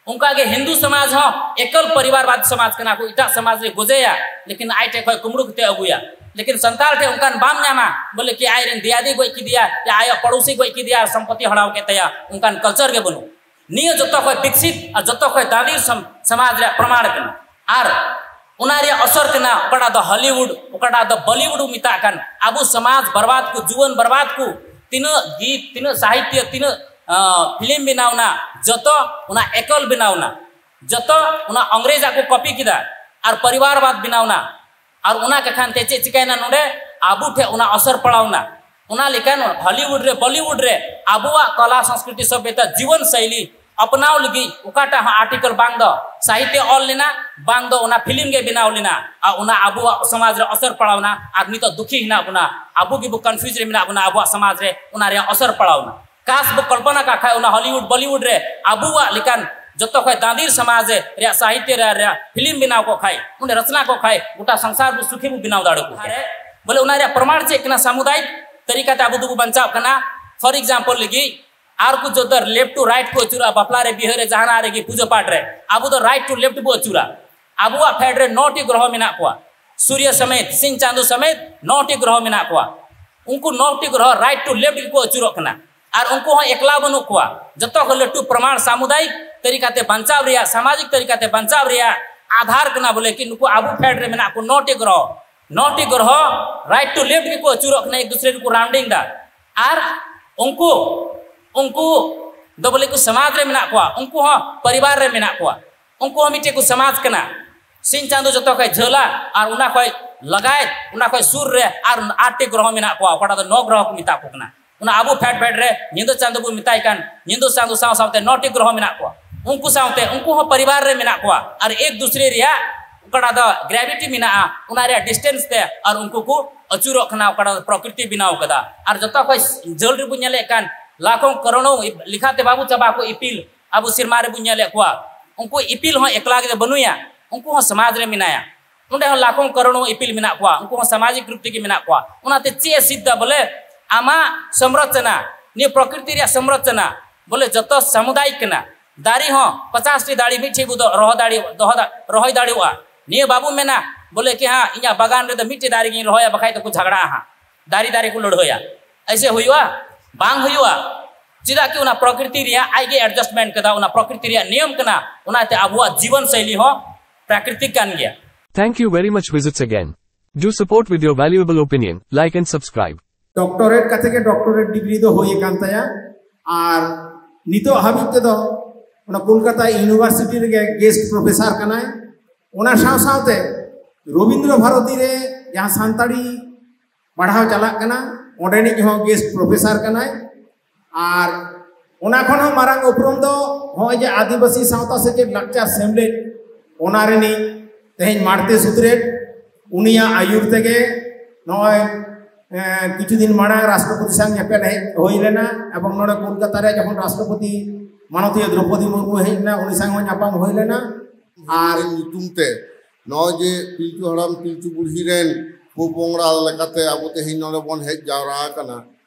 ᱚᱱᱠᱟ ᱜᱮ ᱦᱤᱱᱫᱩ ᱥᱚᱢᱟᱡᱽ ᱦᱚᱸ ᱮᱠᱟᱞ ᱯᱚᱨᱤᱵᱟᱨᱵᱟᱫ ᱥᱚᱢᱟᱡᱽ ᱠᱟᱱᱟ ᱠᱚ, ᱮᱴᱟᱜ ᱥᱚᱢᱟᱡᱽ ᱨᱮ ᱜᱚᱡᱮᱭᱟ, ᱞᱮᱠᱤᱱ ᱟᱡ ᱴᱷᱮᱡ ᱠᱷᱚᱡ ᱠᱩᱢᱵᱽᱲᱩ ᱠᱟᱛᱮ ᱟᱹᱜᱩᱭᱟ᱾ ᱞᱮᱠᱤᱱ ᱥᱟᱱᱛᱟᱲ ᱴᱷᱮᱱ ᱚᱱᱠᱟᱱ ᱵᱟᱢ ᱧᱟᱢᱟ ᱵᱚᱞᱮ ᱠᱤ ᱟᱡ ᱨᱮᱱ ᱫᱮᱭᱟᱫᱤ ᱜᱚᱡ ᱠᱮᱫᱮᱭᱟ ᱭᱟ ᱟᱭᱟᱜ ᱯᱚᱲᱚᱥᱤ ᱜᱚᱡ ᱠᱮᱫᱮᱭᱟ ᱟᱨ ᱥᱚᱢᱯᱚᱛᱤ ᱦᱟᱲᱟᱣ ᱠᱮᱫ ᱛᱟᱭᱟ, ᱚᱱᱠᱟᱱ ᱠᱟᱞᱪᱟᱨ ᱜᱮ ᱵᱟᱹᱱᱩᱜ᱾ ᱱᱤᱭᱟᱹ ᱡᱚᱛᱚ ᱠᱷᱚᱱ ᱵᱤᱠᱥᱤᱛ ᱟᱨ ᱡᱚᱛᱚ ᱠᱷᱚᱱ ᱫᱟᱸᱫᱤᱨ ᱥᱚᱢ-, ᱥᱚᱢᱟᱡᱽ ᱨᱮᱭᱟᱜ ᱯᱨᱚᱢᱟᱬ ᱠᱟᱱᱟ᱾ ᱟᱨ ᱚᱱᱟ ᱨᱮᱭᱟᱜ ᱚᱥᱚᱨ ᱠᱟᱱᱟ ᱚᱠᱟᱴᱟᱜ ᱫᱚ ᱦᱚᱞᱤᱣᱩᱰ, ᱚᱠᱟᱴᱟᱜ ᱫᱚ ᱵᱚᱞᱤᱣᱩᱰ ᱠᱚ ᱢᱮᱛᱟᱜ ᱠᱟᱱ᱾ ᱟᱵᱚ ᱥᱚᱢᱟᱡᱽ ᱵᱚᱨᱵᱟᱫ ᱠᱚ, ᱡᱩᱣᱟᱹᱱ ᱵᱚᱨᱵᱟᱫ ᱠᱚ, ᱛᱤᱱᱟᱹᱜ ᱜᱤᱛ, ᱛᱤᱱᱟᱹᱜ ᱥᱟᱦᱤᱛᱭᱚ, ᱛᱤᱱᱟᱹᱜ, ᱟᱸ, ᱯᱷᱤᱞᱢ ᱵᱮᱱᱟᱣ ᱮᱱᱟ, ᱡᱚᱛᱚ ᱚᱱᱟ ᱮᱠᱚᱞ ᱵᱮᱱᱟᱣ ᱮᱱᱟ, ᱡᱚᱛᱚ ᱚᱱᱟ ᱚᱝᱨᱮᱡᱟᱜ ᱠᱚ ᱠᱚᱯᱤ ᱠᱮᱫᱟ ᱟᱨ ᱯᱚᱨᱤᱵᱟᱨᱵᱟᱫ ᱵᱮᱱᱟᱣ ᱮᱱᱟ᱾ ᱟᱨ ᱚᱱᱟ ᱠᱟᱠᱷᱟᱱ ᱛᱮ ᱪᱮᱫ ᱪᱤᱠᱟᱹᱭᱮᱱᱟ ᱱᱚᱰᱮ? ᱟᱵᱚ ᱴᱷᱮᱱ ᱚᱱᱟ ᱚᱥᱚᱨ ᱯᱟᱲᱟᱣ ᱮᱱᱟ᱾ ᱚᱱᱟ ᱞᱮᱠᱟᱱ ᱦᱚᱞᱤᱣᱩᱰ ᱨᱮ, ᱵᱚᱞᱤᱣᱩᱰ ᱨᱮ ᱟᱵᱚᱣᱟᱜ ᱠᱚᱞᱟ, ᱥᱚᱝᱥᱠᱨᱤᱛᱤ, ᱥᱚᱵᱷᱭᱚᱛᱟ, ᱡᱤᱵᱚᱱ ᱥᱟᱭᱞᱤ ᱟᱯᱱᱟᱣ ᱞᱟᱹᱜᱤᱫ ᱚᱠᱟᱴᱟᱜ ᱦᱚᱸ ᱟᱨᱴᱤᱠᱚᱞ ᱵᱟᱝ ᱫᱚ ᱥᱟᱦᱤᱛᱭᱚ ᱚᱞ ᱞᱮᱱᱟ, ᱵᱟᱝ ᱫᱚ ᱚᱱᱟ ᱯᱷᱤᱞᱢ ᱜᱮ ᱵᱮᱱᱟᱣ ᱞᱮᱱᱟ᱾ ᱟᱨ ᱚᱱᱟ ᱟᱵᱚᱣᱟᱜ ᱥᱚᱢᱟᱡᱽ ᱨᱮ ᱚᱥᱚᱨ ᱯᱟᱲᱟᱣ ᱮᱱᱟ᱾ ᱟᱨ ᱱᱤᱛᱚᱜ ᱫᱩᱠᱷᱤ ᱦᱮᱱᱟᱜ ᱵᱚᱱᱟ, ᱟᱵᱚ ᱜᱮᱵᱚ ᱠᱚᱱᱯᱷᱤᱭᱩᱡᱽ ᱨᱮ ᱢᱮᱱᱟᱜ ᱵᱚᱱᱟ, ᱟᱵᱚᱣᱟᱜ ᱥᱚᱢᱟᱡᱽ ᱨᱮ ᱚᱱᱟ ᱨᱮᱭᱟᱜ ᱚᱥᱚᱨ ᱯᱟᱲᱟᱣ ᱮᱱᱟ᱾ ᱠᱟᱥ ᱵᱚ ᱠᱚᱞᱯᱚᱱᱟ ᱠᱟᱜ ᱠᱷᱟᱡ ᱚᱱᱟ ᱦᱚᱞᱤᱣᱩᱰ, ᱵᱚᱞᱤᱣᱩᱰ ᱨᱮ ᱟᱵᱚᱣᱟᱜ ᱞᱮᱠᱟᱱ ᱡᱚᱛᱚ ᱠᱷᱚᱡ ᱫᱟᱸᱫᱤᱨ ᱥᱚᱢᱟᱡᱽ ᱨᱮᱭᱟᱜ ᱥᱟᱦᱤᱛᱭᱚ ᱨᱮᱭᱟᱜ, ᱨᱮᱭᱟᱜ ᱯᱷᱤᱞᱢ ᱵᱮᱱᱟᱣ ᱠᱚᱜ ᱠᱷᱟᱡ, ᱚᱸᱰᱮ ᱨᱚᱪᱚᱱᱟ ᱠᱚᱜ ᱠᱷᱟᱡ, ᱜᱚᱴᱟ ᱥᱚᱝᱥᱟᱨ ᱵᱚ ᱥᱩᱠᱷᱤ ᱵᱚ ᱵᱮᱱᱟᱣ ᱫᱟᱲᱮ ᱠᱚᱜ ᱠᱷᱟᱡ᱾ ᱵᱚᱞᱮ ᱚᱱᱟ ᱨᱮᱭᱟᱜ ᱯᱨᱚᱢᱟᱬ ᱪᱮᱫ ᱠᱟᱱᱟ? ᱥᱟᱢᱩᱫᱟᱭᱤᱠ ᱛᱟᱹᱨᱤᱠᱟ ᱛᱮ ᱟᱵᱚ ᱫᱚᱵᱚ ᱵᱟᱧᱪᱟᱣ ᱠᱟᱱᱟ᱾ For example ᱞᱟᱹᱜᱤᱫ, ᱟᱨ ᱠᱚ ᱡᱚᱛᱚ left to right ᱠᱚ ᱟᱹᱪᱩᱨᱚᱜᱼᱟ, ᱵᱟᱯᱞᱟ ᱨᱮ, ᱵᱤᱦᱟᱹ ᱨᱮ, ᱡᱟᱦᱟᱱᱟᱜ ᱨᱮᱜᱮ, ᱯᱩᱡᱟᱹ ᱯᱟᱴ ᱨᱮ᱾ ᱟᱵᱚ ᱫᱚ right to left ᱵᱚ ᱟᱹᱪᱩᱨᱟ᱾ ᱟᱵᱚᱣᱟᱜ ᱯᱷᱮᱰ ᱨᱮ ᱱᱚ ᱴᱤ ᱜᱨᱚᱦᱚ ᱢᱮᱱᱟᱜ ᱠᱚᱣᱟ, ᱥᱩᱨᱭᱚ ᱥᱚᱢᱮᱛ, ᱥᱤᱧ ᱪᱟᱸᱫᱚ ᱥᱚᱢᱮᱛ ᱱᱚ ᱴᱤ ᱜᱨᱚᱦᱚ ᱢᱮᱱᱟᱜ ᱠᱚᱣᱟ᱾ ᱩᱱᱠᱩ ᱱᱚ ᱴᱤ ᱜᱨᱚᱦᱚ right to left ᱜᱮᱠᱚ ᱟᱹᱪᱩᱨᱚᱜ ᱠᱟᱱᱟ᱾ ᱟᱨ ᱩᱱᱠᱩ ᱦᱚᱸ ᱮᱠᱞᱟ ᱵᱟᱹᱱᱩᱜ ᱠᱚᱣᱟ᱾ ᱡᱚᱛᱚ ᱠᱷᱚᱱ ᱞᱟᱹᱴᱩ ᱯᱨᱚᱢᱟᱬ ᱥᱟᱢᱩᱫᱟᱭᱤᱠ ᱛᱟᱹᱨᱤᱠᱟ ᱛᱮ ᱵᱟᱧᱪᱟᱣ ᱨᱮᱭᱟᱜ, ᱥᱟᱢᱟᱡᱤᱠ ᱛᱟᱹᱨᱤᱠᱟ ᱛᱮ ᱵᱟᱧᱪᱟᱣ ᱨᱮᱭᱟᱜ ᱟᱫᱷᱟᱨ ᱠᱟᱱᱟ ᱵᱚᱞᱮ ᱠᱤ ᱱᱩᱠᱩ ᱟᱵᱚ ᱯᱷᱮᱰ ᱨᱮ ᱢᱮᱱᱟᱜ ᱠᱚ ᱱᱚ ᱴᱤ ᱜᱨᱚᱦᱚ, ᱱᱚ ᱴᱤ ᱜᱨᱚᱦᱚ right to left ᱜᱮᱠᱚ ᱟᱹᱪᱩᱨᱚᱜ ᱠᱟᱱᱟ, ᱮᱠ ᱫᱩᱥᱨᱮ ᱨᱮᱠᱚ rounding ᱫᱟ᱾ ᱟᱨ ᱩᱱᱠᱩ, ᱩᱱᱠᱩ ᱫᱚ ᱵᱚᱞᱮ ᱠᱚ ᱥᱚᱢᱟᱡᱽ ᱨᱮ ᱢᱮᱱᱟᱜ ᱠᱚᱣᱟ, ᱩᱱᱠᱩ ᱦᱚᱸ ᱯᱚᱨᱤᱵᱟᱨ ᱨᱮ ᱢᱮᱱᱟᱜ ᱠᱚᱣᱟ, ᱩᱱᱠᱩ ᱦᱚᱸ ᱢᱤᱫᱴᱮᱡ ᱠᱚ ᱥᱚᱢᱟᱡᱽ ᱠᱟᱱᱟ᱾ ᱥᱤᱧ ᱪᱟᱸᱫᱚ ᱡᱚᱛᱚ ᱠᱷᱚᱡ ᱡᱷᱟᱹᱞᱟ ᱟᱨ ᱚᱱᱟ ᱠᱷᱚᱡ ᱞᱟᱜᱟᱭ, ᱚᱱᱟ ᱠᱷᱚᱡ ᱥᱩᱨ ᱨᱮ ᱟᱨ ᱟᱴ ᱴᱤ ᱜᱨᱚᱦᱚ ᱢᱮᱱᱟᱜ ᱠᱚᱣᱟ, ᱚᱠᱟᱴᱟᱜ ᱫᱚ ᱱᱚ ᱜᱨᱚᱦᱚ ᱠᱚ ᱢᱮᱛᱟ ᱠᱚ ᱠᱟᱱᱟ᱾ ᱚᱱᱟ ᱟᱵᱚ ᱯᱷᱮᱰ ᱯᱷᱮᱰ ᱨᱮ ᱧᱤᱫᱟᱹ ᱪᱟᱸᱫᱚ ᱵᱚᱱ ᱢᱮᱛᱟᱭ ᱠᱟᱱ, ᱧᱤᱫᱟᱹ ᱪᱟᱸᱫᱚ ᱥᱟᱶ ᱥᱟᱶᱛᱮ ᱱᱚ ᱴᱤ ᱜᱨᱚᱦᱚ ᱢᱮᱱᱟᱜ ᱠᱚᱣᱟ᱾ ᱩᱱᱠᱩ ᱥᱟᱶᱛᱮ ᱩᱱᱠᱩ ᱦᱚᱸ ᱯᱚᱨᱤᱵᱟᱨ ᱨᱮ ᱢᱮᱱᱟᱜ ᱠᱚᱣᱟ ᱟᱨ ᱮᱠ ᱫᱩᱥᱨᱮ ᱨᱮᱭᱟᱜ ᱚᱠᱟᱴᱟᱜ ᱫᱚ gravity ᱢᱮᱱᱟᱜᱼᱟ, ᱚᱱᱟ ᱨᱮᱭᱟᱜ distance ᱛᱮ ᱟᱨ ᱩᱱᱠᱩ ᱠᱚ ᱟᱹᱪᱩᱨᱚᱜ ᱠᱟᱱᱟ, ᱚᱠᱟᱴᱟᱜ ᱫᱚ ᱯᱨᱚᱠᱨᱤᱛᱤ ᱵᱮᱱᱟᱣ ᱠᱟᱫᱟ᱾ ᱟᱨ ᱡᱚᱛᱚ ᱠᱷᱚᱡ ᱡᱷᱟᱹᱞ ᱨᱮᱵᱚᱱ ᱧᱮᱞᱮᱫ ᱠᱟᱱ ᱞᱟᱠᱷᱚᱸ ᱠᱟᱨᱳᱲᱚᱸ ᱞᱮᱠᱷᱟ ᱛᱮ ᱵᱟᱵᱚ ᱪᱟᱵᱟ ᱠᱚ ᱤᱯᱤᱞ, ᱟᱵᱚ ᱥᱮᱨᱢᱟ ᱨᱮᱵᱚᱱ ᱧᱮᱞᱮᱫ ᱠᱚᱣᱟ᱾ ᱩᱱᱠᱩ ᱤᱯᱤᱞ ᱦᱚᱸ ᱮᱠᱞᱟ ᱜᱮ ᱵᱟᱹᱱᱩᱭᱟ, ᱩᱱᱠᱩ ᱦᱚᱸ ᱥᱚᱢᱟᱡᱽ ᱨᱮ ᱢᱮᱱᱟᱭᱟ᱾ ᱚᱸᱰᱮ ᱦᱚᱸ ᱞᱟᱠᱷᱚᱸ ᱠᱟᱨᱳᱲᱚᱸ ᱤᱯᱤᱞ ᱢᱮᱱᱟᱜ ᱠᱚᱣᱟ, ᱩᱱᱠᱩ ᱦᱚᱸ ᱥᱟᱢᱟᱡᱤᱠ ᱨᱩᱯ ᱛᱮᱜᱮ ᱢᱮᱱᱟᱜ ᱠᱚᱣᱟ᱾ ᱚᱱᱟᱛᱮ ᱪᱮᱫ ᱮ ᱥᱤᱫᱷ ᱫᱟ ᱵᱚᱞᱮ, ᱟᱢᱟᱜ ᱥᱚᱢᱨᱚᱪᱚᱱᱟ, ᱱᱤᱭᱟᱹ ᱯᱨᱚᱠᱨᱤᱛᱤ ᱨᱮᱭᱟᱜ ᱥᱚᱢᱨᱚᱪᱚᱱᱟ ᱵᱚᱞᱮ ᱡᱚᱛᱚ ᱥᱟᱢᱩᱫᱟᱭᱤᱠ ᱠᱟᱱᱟ᱾ ᱫᱟᱨᱮ ᱦᱚᱸ ᱯᱚᱪᱟᱥ ᱴᱤ ᱫᱟᱨᱮ ᱢᱤᱫ ᱴᱷᱮᱡ ᱵᱚ ᱫᱚ-, ᱨᱚᱦᱚ ᱫᱟᱲᱮ-, ᱫᱚᱦᱚ ᱫᱟ-, ᱨᱚᱦᱚᱭ ᱫᱟᱲᱮᱭᱟᱜᱼᱟ᱾ ᱱᱤᱭᱟᱹ ᱵᱟᱵᱚ ᱢᱮᱱᱟ ᱵᱚᱞᱮ ᱠᱤ ᱦᱟᱸᱜ ᱤᱧᱟᱹᱜ ᱵᱟᱜᱟᱱ ᱨᱮᱫᱚ ᱢᱤᱫᱴᱮᱡ ᱫᱟᱨᱮ ᱜᱤᱧ ᱨᱚᱦᱚᱭᱟ, ᱵᱟᱠᱷᱟᱡ ᱫᱚᱠᱚ ᱡᱷᱟᱜᱽᱲᱟᱜᱼᱟ ᱦᱟᱸᱜ, ᱫᱟᱨᱮ ᱫᱟᱨᱮ ᱠᱚ ᱞᱟᱹᱲᱦᱟᱹᱭᱟ᱾ ᱮᱭᱥᱮ ᱦᱩᱭᱩᱜᱼᱟ? ᱵᱟᱝ ᱦᱩᱭᱩᱜᱼᱟ᱾ ᱪᱮᱫᱟᱜ ᱠᱤ ᱚᱱᱟ ᱯᱨᱚᱠᱨᱤᱛᱤ ᱨᱮᱭᱟᱜ ᱟᱡ ᱜᱮ adjustment ᱠᱟᱫᱟ, ᱚᱱᱟ ᱯᱨᱚᱠᱨᱤᱛᱤ ᱨᱮᱭᱟᱜ ᱱᱤᱭᱚᱢ ᱠᱟᱱᱟ, ᱚᱱᱟᱛᱮ ᱟᱵᱚᱣᱟᱜ ᱡᱤᱵᱚᱱ ᱥᱟᱭᱞᱤ ᱦᱚᱸ ᱯᱨᱟᱠᱨᱤᱛᱤᱠ ᱠᱟᱱ ᱜᱮᱭᱟ᱾ Thank you very much. Visits again. Do support with your valuable opinion, like and subscribe. Doctorate ᱠᱟᱛᱮ ᱜᱮ ᱰᱚᱠᱴᱚᱨᱮᱴ ᱰᱤᱜᱽᱨᱤ ᱫᱚ ᱦᱩᱭ ᱟᱠᱟᱱ ᱛᱟᱭᱟ᱾ ᱟᱨ ᱱᱤᱛᱚᱜ ᱦᱟᱹᱵᱤᱡ ᱛᱮᱫᱚ ᱚᱱᱟ ᱠᱳᱞᱠᱟᱛᱟ ᱤᱭᱩᱱᱤᱵᱷᱟᱨᱥᱤᱴᱤ ᱨᱮᱜᱮ ᱜᱮᱥᱴ ᱯᱨᱚᱯᱷᱮᱥᱟᱨ ᱠᱟᱱᱟᱭ᱾ ᱚᱱᱟ ᱥᱟᱶ ᱥᱟᱶᱛᱮ ᱨᱚᱵᱤᱱᱫᱨᱚ ᱵᱷᱟᱨᱚᱛᱤ ᱨᱮ ᱡᱟᱦᱟᱸ ᱥᱟᱱᱛᱟᱲᱤ ᱯᱟᱲᱦᱟᱣ ᱪᱟᱞᱟᱜ ᱠᱟᱱᱟ, ᱚᱸᱰᱮᱱᱤᱡ ᱦᱚᱸ ᱜᱮᱥᱴ ᱯᱨᱚᱯᱷᱮᱥᱟᱨ ᱠᱟᱱᱟᱭ᱾ ᱟᱨ ᱚᱱᱟ ᱠᱷᱚᱱ ᱦᱚᱸ ᱢᱟᱨᱟᱝ ᱩᱯᱨᱩᱢ ᱫᱚ ᱱᱚᱜᱼᱚᱭ ᱡᱮ ᱟᱹᱫᱤᱵᱟᱹᱥᱤ ᱥᱟᱶᱛᱟ ᱥᱮᱪᱮᱫ ᱞᱟᱠᱪᱟᱨ ᱥᱮᱢᱞᱮᱫ, ᱚᱱᱟ ᱨᱤᱱᱤᱡ ᱛᱮᱦᱮᱧ ᱢᱟᱲᱛᱮ ᱥᱩᱛᱨᱮᱛ, ᱩᱱᱤᱭᱟᱜ ᱟᱹᱭᱩᱨ ᱛᱮᱜᱮ ᱱᱚᱜᱼᱚᱭ ᱮᱸ, ᱠᱤᱪᱷᱩ ᱫᱤᱱ ᱢᱟᱲᱟᱝ ᱨᱟᱥᱴᱨᱚᱯᱚᱛᱤ ᱥᱟᱶ ᱧᱮᱯᱮᱞ ᱦᱮᱡ ᱦᱩᱭ ᱞᱮᱱᱟ ᱮᱵᱚᱝ ᱱᱚᱰᱮ ᱠᱳᱞᱠᱟᱛᱟ ᱨᱮ ᱡᱚᱠᱷᱚᱱ ᱨᱟᱥᱴᱨᱚᱯᱚᱛᱤ ᱢᱟᱱᱚᱛᱤᱭᱟᱹ ᱫᱨᱚᱯᱚᱫᱤ ᱢᱩᱨᱢᱩ ᱦᱮᱡ ᱞᱮᱱᱟ, ᱩᱱᱤ ᱥᱟᱶ ᱦᱚᱸ ᱧᱟᱯᱟᱢ ᱦᱩᱭ ᱞᱮᱱᱟ᱾ ᱟᱨ ᱧᱩᱛᱩᱢ ᱛᱮ ᱱᱚᱜᱼᱚᱭ ᱡᱮ ᱯᱤᱞᱪᱩ ᱦᱟᱲᱟᱢ ᱯᱤᱞᱪᱩ ᱵᱩᱲᱦᱤ ᱨᱮᱱ ᱯᱚᱯᱚᱝᱲᱟ ᱞᱮᱠᱟᱛᱮ ᱟᱵᱚ ᱛᱮᱦᱮᱧ ᱱᱚᱰᱮ ᱵᱚᱱ ᱦᱮᱡ ᱡᱟᱣᱨᱟ ᱟᱠᱟᱱᱟ,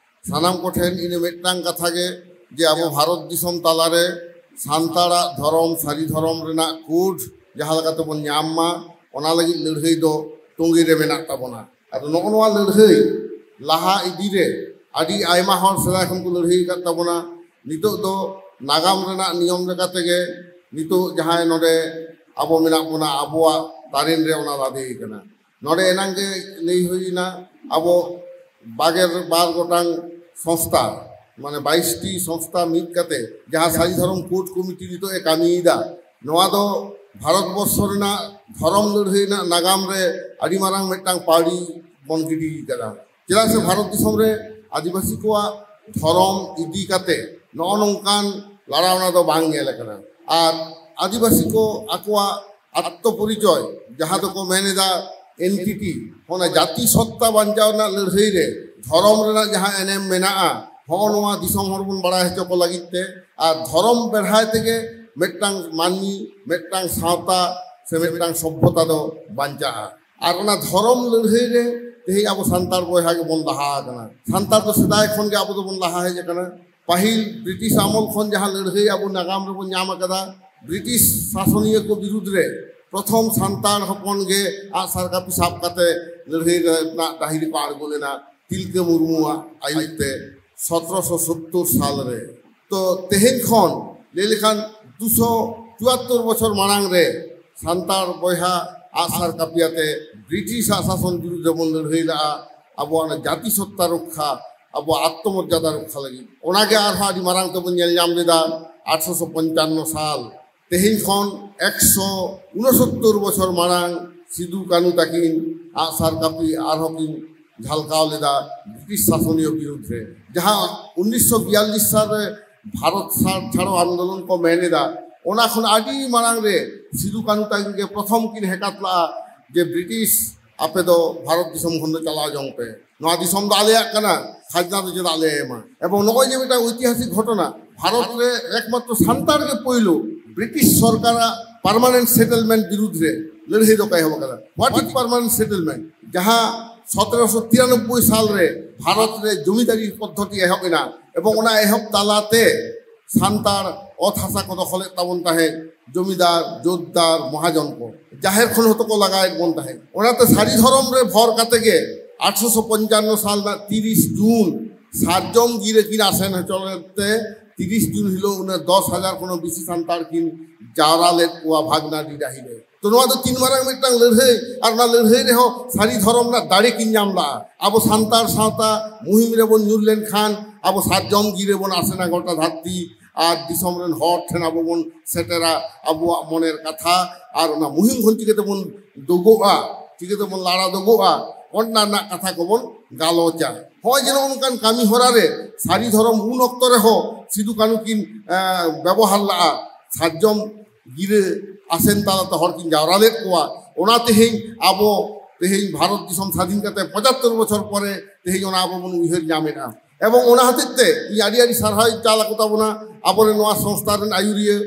ᱥᱟᱱᱟᱢ ᱠᱚᱴᱷᱮᱱ ᱤᱱᱟᱹ ᱢᱤᱫᱴᱟᱝ ᱠᱟᱛᱷᱟ ᱜᱮ, ᱡᱮ ᱟᱵᱚ ᱵᱷᱟᱨᱚᱛ ᱫᱤᱥᱚᱢ ᱛᱟᱞᱟᱨᱮ ᱥᱟᱱᱛᱟᱲᱟᱜ ᱫᱷᱚᱨᱚᱢ, ᱥᱟᱹᱨᱤ ᱫᱷᱚᱨᱚᱢ ᱨᱮᱱᱟᱜ ᱠᱳᱰ ᱡᱟᱦᱟᱸ ᱞᱮᱠᱟᱛᱮ ᱵᱚᱱ ᱧᱟᱢ ᱢᱟ, ᱚᱱᱟ ᱞᱟᱹᱜᱤᱫ ᱞᱟᱹᱲᱦᱟᱹᱭ ᱫᱚ ᱛᱚᱸᱜᱮ ᱨᱮ ᱢᱮᱱᱟᱜ ᱛᱟᱵᱚᱱᱟ᱾ ᱟᱫᱚ ᱱᱚᱜᱼᱚ ᱱᱚᱣᱟ ᱞᱟᱹᱲᱦᱟᱹᱭ ᱞᱟᱦᱟ ᱤᱫᱤ ᱨᱮ ᱟᱹᱰᱤ ᱟᱭᱢᱟ ᱦᱚᱲ ᱥᱮᱫᱟᱭ ᱠᱷᱚᱱ ᱠᱚ ᱞᱟᱹᱲᱦᱟᱹᱭ ᱟᱠᱟᱫ ᱛᱟᱵᱚᱱᱟ᱾ ᱱᱤᱛᱚᱜ ᱫᱚ ᱱᱟᱜᱟᱢ ᱨᱮᱱᱟᱜ ᱱᱤᱭᱚᱢ ᱞᱮᱠᱟ ᱛᱮᱜᱮ ᱱᱤᱛᱚᱜ ᱡᱟᱦᱟᱸᱭ ᱱᱚᱰᱮ ᱟᱵᱚ ᱢᱮᱱᱟᱜ ᱵᱚᱱᱟ, ᱟᱵᱚᱣᱟᱜ ᱛᱟᱨᱮᱱ ᱨᱮ ᱚᱱᱟ ᱞᱟᱫᱮ ᱟᱠᱟᱱᱟ᱾ ᱱᱚᱰᱮ ᱮᱱᱟᱝ ᱜᱮ ᱞᱟᱹᱭ ᱦᱩᱭ ᱮᱱᱟ, ᱟᱵᱚ ᱵᱟᱜᱮ ᱵᱟᱨ ᱜᱚᱴᱟᱝ ᱥᱚᱝᱥᱛᱷᱟ, ᱢᱟᱱᱮ ᱵᱟᱭᱤᱥ ᱴᱤ ᱥᱚᱝᱥᱛᱷᱟ ᱢᱤᱫ ᱠᱟᱛᱮ ᱡᱟᱦᱟᱸ ᱥᱟᱹᱨᱤ ᱫᱷᱚᱨᱚᱢ ᱠᱳᱰ ᱠᱚᱢᱤᱴᱤ ᱱᱤᱛᱚᱜ ᱮ ᱠᱟᱹᱢᱤᱭᱮᱫᱟ, ᱱᱚᱣᱟ ᱫᱚ ᱵᱷᱟᱨᱚᱛ ᱵᱚᱨᱥᱚ ᱨᱮᱱᱟᱜ ᱫᱷᱚᱨᱚᱢ ᱞᱟᱹᱲᱦᱟᱹᱭ ᱨᱮᱱᱟᱜ ᱱᱟᱜᱟᱢ ᱨᱮ ᱟᱹᱰᱤ ᱢᱟᱨᱟᱝ ᱢᱤᱫᱴᱟᱝ ᱯᱟᱹᱣᱲᱤ ᱵᱚᱱ ᱜᱤᱰᱤ ᱟᱠᱟᱫᱟ᱾ ᱪᱮᱫᱟᱜ ᱥᱮ ᱵᱷᱟᱨᱚᱛ ᱫᱤᱥᱚᱢ ᱨᱮ ᱟᱹᱫᱤᱵᱟᱹᱥᱤ ᱠᱚᱣᱟᱜ ᱫᱷᱚᱨᱚᱢ ᱤᱫᱤ ᱠᱟᱛᱮ ᱱᱚᱜᱼᱚ ᱱᱚᱝᱠᱟᱱ ᱞᱟᱲᱟᱣᱱᱟ ᱫᱚ ᱵᱟᱝ ᱧᱮᱞ ᱟᱠᱟᱱᱟ᱾ ᱟᱨ ᱟᱹᱫᱤᱵᱟᱹᱥᱤ ᱠᱚ ᱟᱠᱚᱣᱟᱜ ᱟᱛᱛᱚ ᱯᱚᱨᱤᱪᱚᱭ, ᱡᱟᱦᱟᱸ ᱫᱚᱠᱚ ᱢᱮᱱ ᱮᱫᱟ ᱮᱱᱴᱤᱴᱤ, ᱚᱱᱟ ᱡᱟᱹᱛᱤ ᱥᱚᱛᱛᱟ ᱵᱟᱧᱪᱟᱣ ᱨᱮᱱᱟᱜ ᱞᱟᱹᱲᱦᱟᱹᱭ ᱨᱮ ᱫᱷᱚᱨᱚᱢ ᱨᱮᱱᱟᱜ ᱡᱟᱦᱟᱸ ᱮᱱᱮᱢ ᱢᱮᱱᱟᱜᱼᱟ, ᱦᱚᱸᱜᱼᱚ ᱱᱚᱣᱟ ᱫᱤᱥᱚᱢ ᱦᱚᱲ ᱵᱚᱱ ᱵᱟᱲᱟᱭ ᱦᱚᱪᱚ ᱠᱚ ᱞᱟᱹᱜᱤᱫ ᱛᱮ᱾ ᱟᱨ ᱫᱷᱚᱨᱚᱢ ᱵᱮᱲᱦᱟᱭ ᱛᱮᱜᱮ ᱢᱤᱫᱴᱟᱝ ᱢᱟᱹᱱᱢᱤ, ᱢᱤᱫᱴᱟᱝ ᱥᱟᱶᱛᱟ ᱥᱮ ᱢᱤᱫᱴᱟᱝ ᱥᱚᱵᱷᱚᱛᱟ ᱫᱚ ᱵᱟᱧᱪᱟᱜᱼᱟ᱾ ᱟᱨ ᱚᱱᱟ ᱫᱷᱚᱨᱚᱢ ᱞᱟᱹᱲᱦᱟᱹᱭ ᱨᱮ ᱛᱮᱦᱮᱧ ᱟᱵᱚ ᱥᱟᱱᱛᱟᱲ ᱵᱚᱭᱦᱟ ᱜᱮᱵᱚᱱ ᱞᱟᱦᱟ ᱟᱠᱟᱱᱟ᱾ ᱥᱟᱱᱛᱟᱲ ᱫᱚ ᱥᱮᱫᱟᱭ ᱠᱷᱚᱱ ᱜᱮ ᱟᱵᱚ ᱫᱚᱵᱚᱱ ᱞᱟᱦᱟ ᱦᱮᱡ ᱟᱠᱟᱱᱟ᱾ ᱯᱟᱹᱦᱤᱞ ᱵᱨᱤᱴᱤᱥ ᱟᱢᱚᱞ ᱠᱷᱚᱱ ᱡᱟᱦᱟᱸ ᱞᱟᱹᱲᱦᱟᱹᱭ ᱟᱵᱚ ᱱᱟᱜᱟᱢ ᱨᱮᱵᱚᱱ ᱧᱟᱢ ᱟᱠᱟᱫᱟ, ᱵᱨᱤᱴᱤᱥ ᱥᱟᱥᱚᱱᱤᱭᱟᱹ ᱠᱚ ᱵᱤᱨᱩᱫᱽ ᱨᱮ ᱯᱨᱚᱛᱷᱚᱢ ᱥᱟᱱᱛᱟᱲ ᱦᱚᱯᱚᱱ ᱜᱮ ᱟᱜᱼᱥᱟᱨ ᱠᱟᱹᱯᱤ ᱥᱟᱵ ᱠᱟᱛᱮ ᱞᱟᱹᱲᱦᱟᱹᱭ ᱨᱮᱱᱟᱜ ᱰᱟᱹᱦᱤ ᱨᱮᱠᱚ ᱟᱬᱜᱚ ᱞᱮᱱᱟ ᱛᱤᱞᱠᱟᱹ ᱢᱩᱨᱢᱩᱣᱟᱜ ᱟᱹᱭᱩᱨ ᱛᱮ ᱥᱚᱛᱨᱚᱥᱚ ᱥᱳᱛᱛᱳᱨ ᱥᱟᱞ ᱨᱮ᱾ ᱛᱚ ᱛᱮᱦᱮᱧ ᱠᱷᱚᱱ ᱞᱟᱹᱭ ᱞᱮᱠᱷᱟᱱ ᱫᱩᱥᱚ ᱪᱩᱣᱟᱛᱛᱳᱨ ᱵᱚᱪᱷᱚᱨ ᱢᱟᱲᱟᱝ ᱨᱮ ᱥᱟᱱᱛᱟᱲ ᱵᱚᱭᱦᱟ ᱟᱜᱼᱥᱟᱨ ᱠᱟᱹᱯᱤᱭᱟᱛᱮ ᱵᱨᱤᱴᱤᱥ ᱟᱜ ᱥᱟᱥᱚᱱ ᱵᱤᱨᱩᱫᱷ ᱨᱮᱵᱚᱱ ᱞᱟᱹᱲᱦᱟᱹᱭ ᱞᱟᱜᱼᱟ᱾ ᱟᱵᱚᱣᱟᱜ ᱚᱱᱟ ᱡᱟᱹᱛᱤ ᱥᱚᱛᱛᱟ ᱨᱚᱠᱠᱷᱟ, ᱟᱵᱚᱣᱟᱜ ᱟᱛᱢᱚᱨᱡᱟᱫᱟ ᱨᱚᱠᱠᱷᱟ ᱞᱟᱹᱜᱤᱫ᱾ ᱚᱱᱟᱜᱮ ᱟᱨᱦᱚᱸ ᱟᱹᱰᱤ ᱢᱟᱨᱟᱝ ᱛᱮᱵᱚᱱ ᱧᱮᱞ ᱧᱟᱢ ᱞᱮᱫᱟ ᱟᱴᱷᱨᱚᱥᱚ ᱯᱚᱧᱪᱟᱱᱱᱚ ᱥᱟᱞ᱾ ᱛᱮᱦᱮᱧ ᱠᱷᱚᱱ ᱮᱠᱥᱚ ᱩᱱᱚᱥᱚᱛᱛᱚᱨ ᱵᱚᱪᱷᱚᱨ ᱢᱟᱲᱟᱝ ᱥᱤᱫᱩ ᱠᱟᱹᱱᱩ ᱛᱟᱹᱠᱤᱱ ᱟᱜᱼᱥᱟᱨ ᱠᱟᱹᱯᱤ ᱟᱨᱦᱚᱸ ᱠᱤᱱ ᱡᱷᱟᱞᱠᱟᱣ ᱞᱮᱫᱟ ᱵᱨᱤᱴᱤᱥ ᱥᱟᱥᱚᱱᱤᱭᱟᱹ ᱵᱤᱨᱩᱫᱷ ᱨᱮ, ᱡᱟᱦᱟᱸ ᱩᱱᱤᱥᱥᱚ ᱵᱤᱭᱟᱞᱞᱤᱥ ᱥᱟᱞ ᱨᱮ ᱵᱷᱟᱨᱚᱛ ᱥᱟᱨ ᱪᱷᱟᱲᱚ ᱟᱱᱫᱳᱞᱚᱱ ᱠᱚ ᱢᱮᱱ ᱮᱫᱟ᱾ ᱚᱱᱟ ᱠᱷᱚᱱ ᱟᱹᱰᱤ ᱢᱟᱲᱟᱝ ᱨᱮ ᱥᱤᱫᱩ ᱠᱟᱹᱱᱩ ᱛᱟᱹᱠᱤᱱ ᱜᱮ ᱯᱨᱚᱛᱷᱚᱢ ᱠᱤᱱ ᱦᱮᱠᱟᱛ ᱞᱟᱜᱼᱟ ᱡᱮ ᱵᱨᱤᱴᱤᱥ, ᱟᱯᱮ ᱫᱚ ᱵᱷᱟᱨᱚᱛ ᱫᱤᱥᱚᱢ ᱠᱷᱚᱱ ᱫᱚ ᱪᱟᱞᱟᱣ ᱡᱚᱝ ᱯᱮ, ᱱᱚᱣᱟ ᱫᱤᱥᱚᱢ ᱫᱚ ᱟᱞᱮᱭᱟᱜ ᱠᱟᱱᱟ, ᱠᱷᱟᱡᱽᱱᱟ ᱫᱚ ᱪᱮᱫᱟᱜ ᱞᱮ ᱮᱢᱟ? ᱮᱵᱚᱝ ᱱᱚᱜᱼᱚᱭ ᱡᱮ ᱢᱤᱫᱴᱟᱝ ᱳᱭᱛᱤᱦᱟᱥᱤᱠ ᱜᱷᱚᱴᱚᱱᱟ, ᱵᱷᱟᱨᱚᱛ ᱨᱮ ᱮᱠᱢᱟᱛᱨᱚ ᱥᱟᱱᱛᱟᱲ ᱜᱮ ᱯᱳᱭᱞᱳ ᱵᱨᱤᱴᱤᱥ ᱥᱚᱨᱠᱟᱨᱟᱜ ᱯᱟᱨᱢᱟᱱᱮᱱᱴ ᱥᱮᱴᱮᱞᱢᱮᱱᱴ ᱵᱤᱨᱩᱫᱷ ᱨᱮ ᱞᱟᱹᱲᱦᱟᱹᱭ ᱫᱚᱠᱚ ᱮᱦᱚᱵ ᱟᱠᱟᱫᱟ᱾ What is permanent settlement? ᱡᱟᱦᱟᱸ ᱥᱚᱛᱨᱚᱥᱚ ᱛᱤᱨᱟᱱᱚᱵᱵᱳᱭ ᱥᱟᱞ ᱨᱮ ᱵᱷᱟᱨᱚᱛ ᱨᱮ ᱡᱚᱢᱤᱫᱟᱨᱤ ᱯᱚᱫᱽᱫᱷᱚᱛᱤ ᱮᱦᱚᱵ ᱮᱱᱟ, ᱮᱵᱚᱝ ᱚᱱᱟ ᱮᱦᱚᱵ ᱛᱟᱞᱟᱛᱮ ᱥᱟᱱᱛᱟᱲ ᱚᱛ ᱦᱟᱥᱟ ᱠᱚ ᱫᱚᱠᱷᱚᱞᱮᱫ ᱛᱟᱵᱚᱱ ᱛᱟᱦᱮᱸᱫ ᱡᱚᱢᱤᱫᱟᱨ, ᱡᱳᱛᱫᱟᱨ, ᱢᱚᱦᱟᱡᱚᱱ ᱠᱚ᱾ ᱡᱟᱦᱮᱨ ᱠᱷᱚᱱ ᱦᱚᱸᱛᱚ ᱠᱚ ᱞᱟᱜᱟᱭᱮᱫ ᱵᱚᱱ ᱛᱟᱦᱮᱸᱫ᱾ ᱚᱱᱟᱛᱮ ᱥᱟᱹᱨᱤ ᱫᱷᱚᱨᱚᱢ ᱨᱮ ᱵᱷᱚᱨ ᱠᱟᱛᱮ ᱜᱮ ᱟᱴᱷᱨᱚᱥᱚ ᱯᱚᱧᱪᱟᱱᱱᱚ ᱥᱟᱞ ᱨᱮᱱᱟᱜ ᱛᱤᱨᱤᱥ ᱡᱩᱱ ᱥᱟᱨᱡᱚᱢ ᱜᱤᱨᱟᱹ ᱠᱤᱱ ᱟᱥᱮᱱ ᱦᱚᱪᱚ ᱞᱮᱫ ᱛᱮ ᱛᱤᱨᱤᱥ ᱡᱩᱱ ᱦᱤᱞᱳᱜ ᱩᱱᱟᱹᱜ ᱫᱚᱥ ᱦᱟᱡᱟᱨ ᱠᱷᱚᱱ ᱦᱚᱸ ᱵᱮᱥᱤ ᱥᱟᱱᱛᱟᱲ ᱠᱤᱱ ᱡᱟᱣᱨᱟ ᱞᱮᱫ ᱠᱚᱣᱟ ᱵᱷᱟᱜᱽᱱᱟᱰᱤ ᱰᱟᱹᱦᱤ ᱨᱮ᱾ ᱛᱚ ᱱᱚᱣᱟ ᱫᱚ ᱛᱤᱱ ᱢᱟᱨᱟᱝ ᱢᱤᱫᱴᱟᱝ ᱞᱟᱹᱲᱦᱟᱹᱭ, ᱟᱨ ᱚᱱᱟ ᱞᱟᱹᱲᱦᱟᱹᱭ ᱨᱮᱦᱚᱸ ᱥᱟᱹᱨᱤ ᱫᱷᱚᱨᱚᱢ ᱨᱮᱱᱟᱜ ᱫᱟᱲᱮ ᱠᱤᱱ ᱧᱟᱢ ᱞᱟᱜᱼᱟ᱾ ᱟᱵᱚ ᱥᱟᱱᱛᱟᱲ ᱥᱟᱶᱛᱟ ᱢᱩᱦᱤᱢ ᱨᱮᱵᱚᱱ ᱧᱩᱨ ᱞᱮᱱᱠᱷᱟᱱ ᱟᱵᱚ ᱥᱟᱨᱡᱚᱢ ᱜᱤᱨᱟᱹ ᱵᱚᱱ ᱟᱥᱮᱱᱟ ᱜᱚᱴᱟ ᱫᱷᱟᱹᱨᱛᱤ, ᱟᱨ ᱫᱤᱥᱚᱢ ᱨᱮᱱ ᱦᱚᱲ ᱴᱷᱮᱱ ᱟᱵᱚ ᱵᱚᱱ ᱥᱮᱴᱮᱨᱟ ᱟᱵᱚᱣᱟᱜ ᱢᱚᱱᱮᱨ ᱠᱟᱛᱷᱟ, ᱟᱨ ᱚᱱᱟ ᱢᱩᱦᱤᱢ ᱠᱷᱚᱱ ᱪᱤᱠᱟᱹ ᱛᱮᱵᱚᱱ ᱫᱳᱜᱳᱜᱼᱟ, ᱪᱤᱠᱟᱹ ᱛᱮᱵᱚᱱ ᱞᱟᱲᱟ ᱫᱳᱜᱳᱜᱼᱟ, ᱚᱱᱟ ᱨᱮᱱᱟᱜ ᱠᱟᱛᱷᱟ ᱠᱚᱵᱚᱱ ᱜᱟᱞᱚᱪᱟ᱾ ᱦᱚᱸᱜᱼᱚᱭ ᱡᱮ ᱱᱚᱜᱼᱚ ᱱᱚᱝᱠᱟᱱ ᱠᱟᱹᱢᱤ ᱦᱚᱨᱟ ᱨᱮ ᱥᱟᱹᱨᱤ ᱫᱷᱚᱨᱚᱢ ᱩᱱ ᱚᱠᱛᱚ ᱨᱮᱦᱚᱸ ᱥᱤᱫᱩ ᱠᱟᱹᱱᱩ ᱠᱤᱱ, ᱮᱸ, ᱵᱮᱵᱚᱦᱟᱨ ᱞᱟᱜᱼᱟ᱾ ᱥᱟᱨᱡᱚᱢ ᱜᱤᱨᱟᱹ ᱟᱥᱮᱱ ᱛᱟᱞᱟᱛᱮ ᱦᱚᱲ ᱠᱤᱱ ᱡᱟᱣᱨᱟ ᱞᱮᱫ ᱠᱚᱣᱟ᱾ ᱚᱱᱟ ᱛᱮᱦᱮᱧ ᱟᱵᱚ, ᱛᱮᱦᱮᱧ ᱵᱷᱟᱨᱚᱛ ᱫᱤᱥᱚᱢ ᱥᱟᱫᱷᱤᱱ ᱠᱟᱛᱮ ᱯᱚᱸᱪᱟᱛᱛᱳᱨ ᱵᱚᱪᱷᱚᱨ ᱯᱚᱨᱮ ᱛᱮᱦᱮᱧ ᱚᱱᱟ ᱟᱵᱚ ᱵᱚᱱ ᱩᱭᱦᱟᱹᱨ ᱧᱟᱢᱮᱫᱼᱟ᱾ ᱮᱵᱚᱝ ᱚᱱᱟ ᱦᱚᱛᱮᱡ ᱛᱮ ᱤᱧ ᱟᱹᱰᱤ ᱟᱹᱰᱤ ᱥᱟᱨᱦᱟᱣ ᱤᱧ ᱪᱟᱞ ᱟᱠᱚ ᱛᱟᱵᱚᱱᱟ ᱟᱵᱚᱨᱮᱱ ᱱᱚᱣᱟ ᱥᱚᱝᱥᱛᱷᱟ ᱨᱮᱱ ᱟᱹᱭᱩᱨᱤᱭᱟᱹ,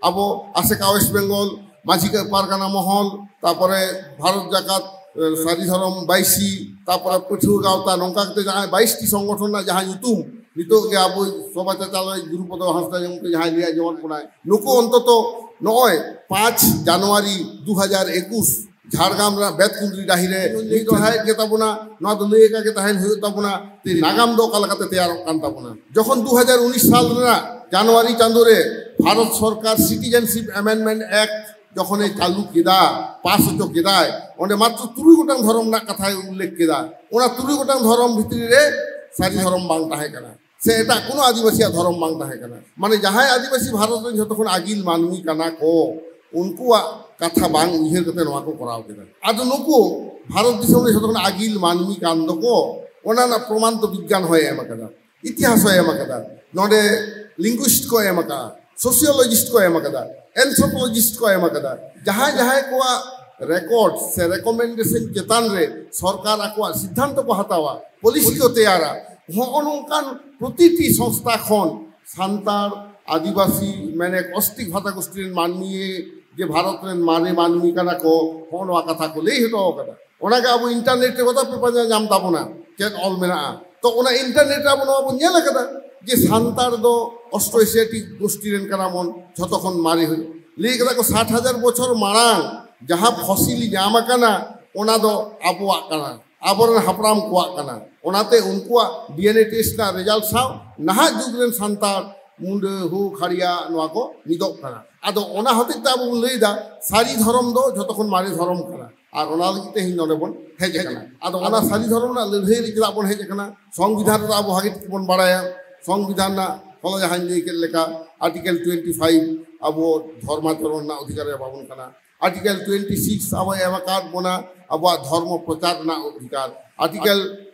ᱟᱵᱚ ᱟᱥᱮᱠᱟ ᱳᱭᱮᱥᱴ ᱵᱮᱝᱜᱚᱞ ᱢᱟᱹᱡᱷᱤ ᱯᱟᱨᱜᱟᱱᱟ ᱢᱚᱦᱚᱞ, ᱛᱟᱯᱚᱨᱮ ᱵᱷᱟᱨᱚᱛ ᱡᱟᱠᱟᱛ, ᱮ, ᱥᱟᱹᱨᱤ ᱫᱷᱚᱨᱚᱢ ᱵᱟᱭᱥᱤ, ᱛᱟᱯᱚᱨᱮ ᱯᱟᱹᱴᱷᱩᱣᱟᱹ ᱜᱟᱶᱛᱟ, ᱱᱚᱝᱠᱟ ᱠᱟᱛᱮ ᱡᱟᱦᱟᱸᱭ ᱵᱟᱭᱤᱥ ᱴᱤ ᱥᱚᱝᱜᱚᱴᱷᱚᱱ ᱨᱮᱱᱟᱜ ᱡᱟᱦᱟᱸ ᱧᱩᱛᱩᱢ ᱱᱤᱛᱚᱜ ᱜᱮ ᱟᱵᱚ ᱥᱚᱵᱷᱟ ᱪᱟᱪᱟᱞᱟᱣᱤᱡ ᱜᱩᱨᱩ ᱯᱚᱫᱚ ᱦᱟᱸᱥᱫᱟ ᱜᱚᱢᱠᱮ ᱡᱟᱦᱟᱸᱭ ᱞᱟᱹᱭ ᱟᱸᱡᱚᱢᱟᱫ ᱵᱚᱱᱟᱭ, ᱱᱩᱠᱩ ᱚᱱᱛᱚᱛᱚ ᱱᱚᱜᱼᱚᱭ ᱯᱟᱸᱪ ᱡᱟᱱᱩᱣᱟᱨᱤ ᱫᱩ ᱦᱟᱡᱟᱨ ᱮᱠᱩᱥ ᱡᱷᱟᱲᱜᱨᱟᱢ ᱨᱮᱱᱟᱜ ᱵᱮᱛᱠᱩᱸᱫᱽᱨᱤ ᱰᱟᱹᱦᱤ ᱨᱮ ᱞᱟᱹᱭ ᱫᱚᱦᱟᱭᱮᱫ ᱜᱮ ᱛᱟᱵᱚᱱᱟ, ᱱᱚᱣᱟ ᱫᱚ ᱞᱟᱹᱭ ᱟᱠᱟ ᱜᱮ ᱛᱟᱦᱮᱱ ᱦᱩᱭᱩᱜ ᱛᱟᱵᱚᱱᱟ᱾ ᱛᱮ ᱱᱟᱜᱟᱢ ᱫᱚ ᱚᱠᱟ ᱞᱮᱠᱟᱛᱮ ᱛᱮᱭᱟᱨᱚᱜ ᱠᱟᱱ ᱛᱟᱵᱚᱱᱟ? ᱡᱚᱠᱷᱚᱱ ᱫᱩ ᱦᱟᱡᱟᱨ ᱩᱱᱤᱥ ᱥᱟᱞ ᱨᱮᱱᱟᱜ ᱡᱟᱱᱩᱣᱟᱨᱤ ᱪᱟᱸᱫᱳ ᱨᱮ ᱵᱷᱟᱨᱚᱛ ᱥᱚᱨᱠᱟᱨ ᱥᱤᱴᱤᱡᱮᱱᱥᱤᱯ ᱮᱢᱮᱱᱰᱢᱮᱱᱴ ᱮᱠᱴ ᱡᱚᱠᱷᱚᱱᱮ ᱪᱟᱹᱞᱩ ᱠᱮᱫᱟ, ᱯᱟᱥ ᱦᱚᱪᱚ ᱠᱮᱫᱟᱭ, ᱚᱸᱰᱮ ᱢᱟᱛᱨᱚ ᱛᱩᱨᱩᱭ ᱜᱚᱴᱟᱝ ᱫᱷᱚᱨᱚᱢ ᱨᱮᱱᱟᱜ ᱠᱟᱛᱷᱟᱭ ᱩᱞᱞᱮᱠᱷ ᱠᱮᱫᱟ᱾ ᱚᱱᱟ ᱛᱩᱨᱩᱭ ᱜᱚᱴᱟᱝ ᱫᱷᱚᱨᱚᱢ ᱵᱷᱤᱛᱨᱤ ᱨᱮ ᱥᱟᱹᱨᱤ ᱫᱷᱚᱨᱚᱢ ᱵᱟᱝ ᱛᱟᱦᱮᱸ ᱠᱟᱱᱟ, ᱥᱮ ᱮᱴᱟᱜ ᱠᱳᱱᱳ ᱟᱹᱫᱤᱵᱟᱹᱥᱤᱭᱟᱜ ᱫᱷᱚᱨᱚᱢ ᱵᱟᱝ ᱛᱟᱦᱮᱸ ᱠᱟᱱᱟ᱾ ᱢᱟᱱᱮ ᱡᱟᱦᱟᱸᱭ ᱟᱹᱫᱤᱵᱟᱹᱥᱤ ᱵᱷᱟᱨᱚᱛ ᱨᱮᱱ ᱡᱷᱚᱛᱚ ᱠᱷᱚᱱ ᱟᱹᱜᱤᱞ ᱢᱟᱹᱱᱢᱤ ᱠᱟᱱᱟ ᱠᱚ, ᱩᱱᱠᱩᱣᱟᱜ ᱠᱟᱛᱷᱟ ᱵᱟᱝ ᱩᱭᱦᱟᱹᱨ ᱠᱟᱛᱮ ᱱᱚᱣᱟ ᱠᱚ ᱠᱚᱨᱟᱣ ᱠᱮᱫᱟ᱾ ᱟᱫᱚ ᱱᱩᱠᱩ ᱵᱷᱟᱨᱚᱛ ᱫᱤᱥᱚᱢ ᱨᱮ ᱡᱷᱚᱛᱚ ᱠᱷᱚᱱ ᱟᱹᱜᱤᱞ ᱢᱟᱹᱱᱢᱤ ᱠᱟᱱ ᱫᱚᱠᱚ, ᱚᱱᱟ ᱨᱮᱱᱟᱜ ᱯᱨᱚᱢᱟᱱ ᱫᱚ ᱵᱤᱜᱽᱜᱟᱱ ᱦᱚᱸᱭ ᱮᱢ ᱟᱠᱟᱫᱟ, ᱤᱛᱤᱦᱟᱥ ᱦᱚᱸᱭ ᱮᱢ ᱟᱠᱟᱫᱟ, ᱱᱚᱰᱮ ᱞᱤᱝᱜᱩᱤᱥᱴ ᱠᱚ ᱮᱢ ᱟᱠᱟᱫᱟ, ᱥᱳᱥᱤᱭᱳᱞᱚᱡᱤᱥᱴ ᱠᱚ ᱮᱢ ᱟᱠᱟᱫᱟ, ᱮᱱᱛᱷᱨᱳᱯᱳᱞᱚᱡᱤᱥᱴ ᱠᱚ ᱮᱢ ᱟᱠᱟᱫᱟ᱾ ᱡᱟᱦᱟᱸᱭ ᱡᱟᱦᱟᱸᱭ ᱠᱚᱣᱟᱜ ᱨᱮᱠᱚᱨᱰ ᱥᱮ ᱨᱮᱠᱚᱢᱮᱱᱰᱮᱥᱚᱱ ᱪᱮᱛᱟᱱ ᱨᱮ ᱥᱚᱨᱠᱟᱨ ᱟᱠᱚᱣᱟᱜ ᱥᱤᱫᱽᱫᱷᱟᱱᱛᱚ ᱠᱚ ᱦᱟᱛᱟᱣᱟ, ᱯᱚᱞᱤᱥᱤ ᱠᱚ ᱛᱮᱭᱟᱨᱟ, ᱦᱚᱸᱜᱼᱚ ᱱᱚᱝᱠᱟᱱ ᱯᱨᱚᱛᱤᱴᱤ ᱥᱚᱝᱥᱛᱷᱟ ᱠᱷᱚᱱ ᱥᱟᱱᱛᱟᱲ, ᱟᱹᱫᱤᱵᱟᱹᱥᱤ, ᱢᱟᱱᱮ ᱚᱥᱴᱤᱠ ᱵᱷᱟᱥᱟ ᱜᱳᱥᱴᱤ ᱨᱮᱱ ᱢᱟᱹᱱᱢᱤ ᱡᱮ ᱵᱷᱟᱨᱚᱛ ᱨᱮᱱ ᱢᱟᱨᱮ ᱢᱟᱹᱱᱢᱤ ᱠᱟᱱᱟ ᱠᱚ, ᱦᱚᱸᱜᱼᱚ ᱱᱚᱣᱟ ᱠᱟᱛᱷᱟ ᱠᱚ ᱞᱟᱹᱭ ᱦᱚᱴᱚ ᱟᱠᱟᱫᱟ᱾ ᱚᱱᱟᱜᱮ ᱟᱵᱚ ᱤᱱᱴᱟᱨᱱᱮᱴ ᱨᱮ ᱜᱚᱴᱟ ᱯᱮ ᱯᱟᱸᱡᱟ ᱧᱟᱢ ᱛᱟᱵᱚᱱᱟ ᱪᱮᱫ ᱚᱞ ᱢᱮᱱᱟᱜᱼᱟ᱾ ᱛᱚ ᱚᱱᱟ ᱤᱱᱴᱟᱨᱱᱮᱴ ᱨᱮ ᱟᱵᱚ ᱱᱚᱣᱟ ᱵᱚᱱ ᱧᱮᱞ ᱟᱠᱟᱫᱟ ᱡᱮ ᱥᱟᱱᱛᱟᱲ ᱫᱚ ᱚᱥᱴᱨᱳ ᱮᱥᱤᱭᱟᱴᱤᱠ ᱜᱳᱥᱴᱤ ᱨᱮᱱ ᱠᱟᱱᱟ ᱵᱚᱱ, ᱡᱷᱚᱛᱚ ᱠᱷᱚᱱ ᱢᱟᱨᱮ ᱦᱩᱭᱩᱜ᱾ ᱞᱟᱹᱭ ᱠᱟᱫᱟ ᱠᱚ ᱥᱟᱴ ᱦᱟᱡᱟᱨ ᱵᱚᱪᱷᱚᱨ ᱢᱟᱲᱟᱝ ᱡᱟᱦᱟᱸ ᱯᱷᱚᱥᱤᱞ ᱧᱟᱢ ᱟᱠᱟᱱᱟ, ᱚᱱᱟ ᱫᱚ ᱟᱵᱚᱣᱟᱜ ᱠᱟᱱᱟ, ᱟᱵᱚᱨᱮᱱ ᱦᱟᱯᱲᱟᱢ ᱠᱚᱣᱟᱜ ᱠᱟᱱᱟ᱾ ᱚᱱᱟᱛᱮ ᱩᱱᱠᱩᱣᱟᱜ ᱰᱤ ᱮᱱ ᱮ ᱴᱮᱥᱴ ᱨᱮᱱᱟᱜ ᱨᱮᱡᱟᱞᱴ ᱥᱟᱶ ᱱᱟᱦᱟᱜ ᱡᱩᱜᱽ ᱨᱮᱱ ᱥᱟᱱᱛᱟᱲ, ᱢᱩᱱᱰᱟᱹ, ᱦᱳ, ᱠᱷᱟᱲᱤᱭᱟ, ᱱᱚᱣᱟ ᱠᱚ ᱢᱤᱫᱚᱜ ᱠᱟᱱᱟ᱾ ᱟᱫᱚ ᱚᱱᱟ ᱦᱚᱛᱮᱡ ᱛᱮ ᱟᱵᱚ ᱵᱚᱱ ᱞᱟᱹᱭ ᱮᱫᱟ ᱥᱟᱹᱨᱤ ᱫᱷᱚᱨᱚᱢ ᱫᱚ ᱡᱷᱚᱛᱚ ᱠᱷᱚᱱ ᱢᱟᱨᱮ ᱫᱷᱚᱨᱚᱢ ᱠᱟᱱᱟ᱾ ᱟᱨ ᱚᱱᱟ ᱞᱟᱹᱜᱤᱫ ᱛᱮ ᱛᱮᱦᱮᱧ ᱱᱚᱰᱮ ᱵᱚᱱ ᱦᱮᱡ ᱟᱠᱟᱱᱟ᱾ ᱟᱫᱚ ᱚᱱᱟ ᱥᱟᱹᱨᱤ ᱫᱷᱚᱨᱚᱢ ᱨᱮᱱᱟᱜ ᱞᱟᱹᱲᱦᱟᱹᱭ ᱨᱮ ᱪᱮᱫᱟᱜ ᱵᱚᱱ ᱦᱮᱡ ᱟᱠᱟᱱᱟ? ᱥᱚᱝᱵᱤᱫᱷᱟᱱ ᱨᱮᱫᱚ ᱟᱵᱚ ᱵᱷᱟᱜᱮ ᱴᱷᱤᱠ ᱵᱚᱱ ᱵᱟᱲᱟᱭᱟ, ᱥᱚᱝᱵᱤᱫᱷᱟᱱ ᱨᱮᱱᱟᱜ ᱦᱚᱞᱟ ᱡᱟᱦᱟᱸᱧ ᱞᱟᱹᱭ ᱠᱮᱫ ᱞᱮᱠᱟ, ᱟᱨᱴᱤᱠᱮᱞ ᱴᱩᱭᱮᱱᱴᱤ ᱯᱷᱟᱭᱤᱵᱷ ᱟᱵᱚ ᱫᱷᱚᱨᱢᱟᱪᱚᱨᱚᱱ ᱨᱮᱱᱟᱜ ᱚᱫᱷᱤᱠᱟᱨ ᱮ ᱮᱢᱟ ᱵᱚᱱ ᱠᱟᱱᱟ᱾ ᱟᱨᱴᱤᱠᱮᱞ ᱴᱩᱭᱮᱱᱴᱤ ᱥᱤᱠᱥ ᱟᱵᱚᱭ ᱮᱢ ᱟᱠᱟᱫ ᱵᱚᱱᱟ ᱟᱵᱚᱣᱟᱜ ᱫᱷᱚᱨᱢᱚ ᱯᱨᱚᱪᱟᱨ ᱨᱮᱱᱟᱜ ᱚᱫᱷᱤᱠᱟᱨ᱾ Article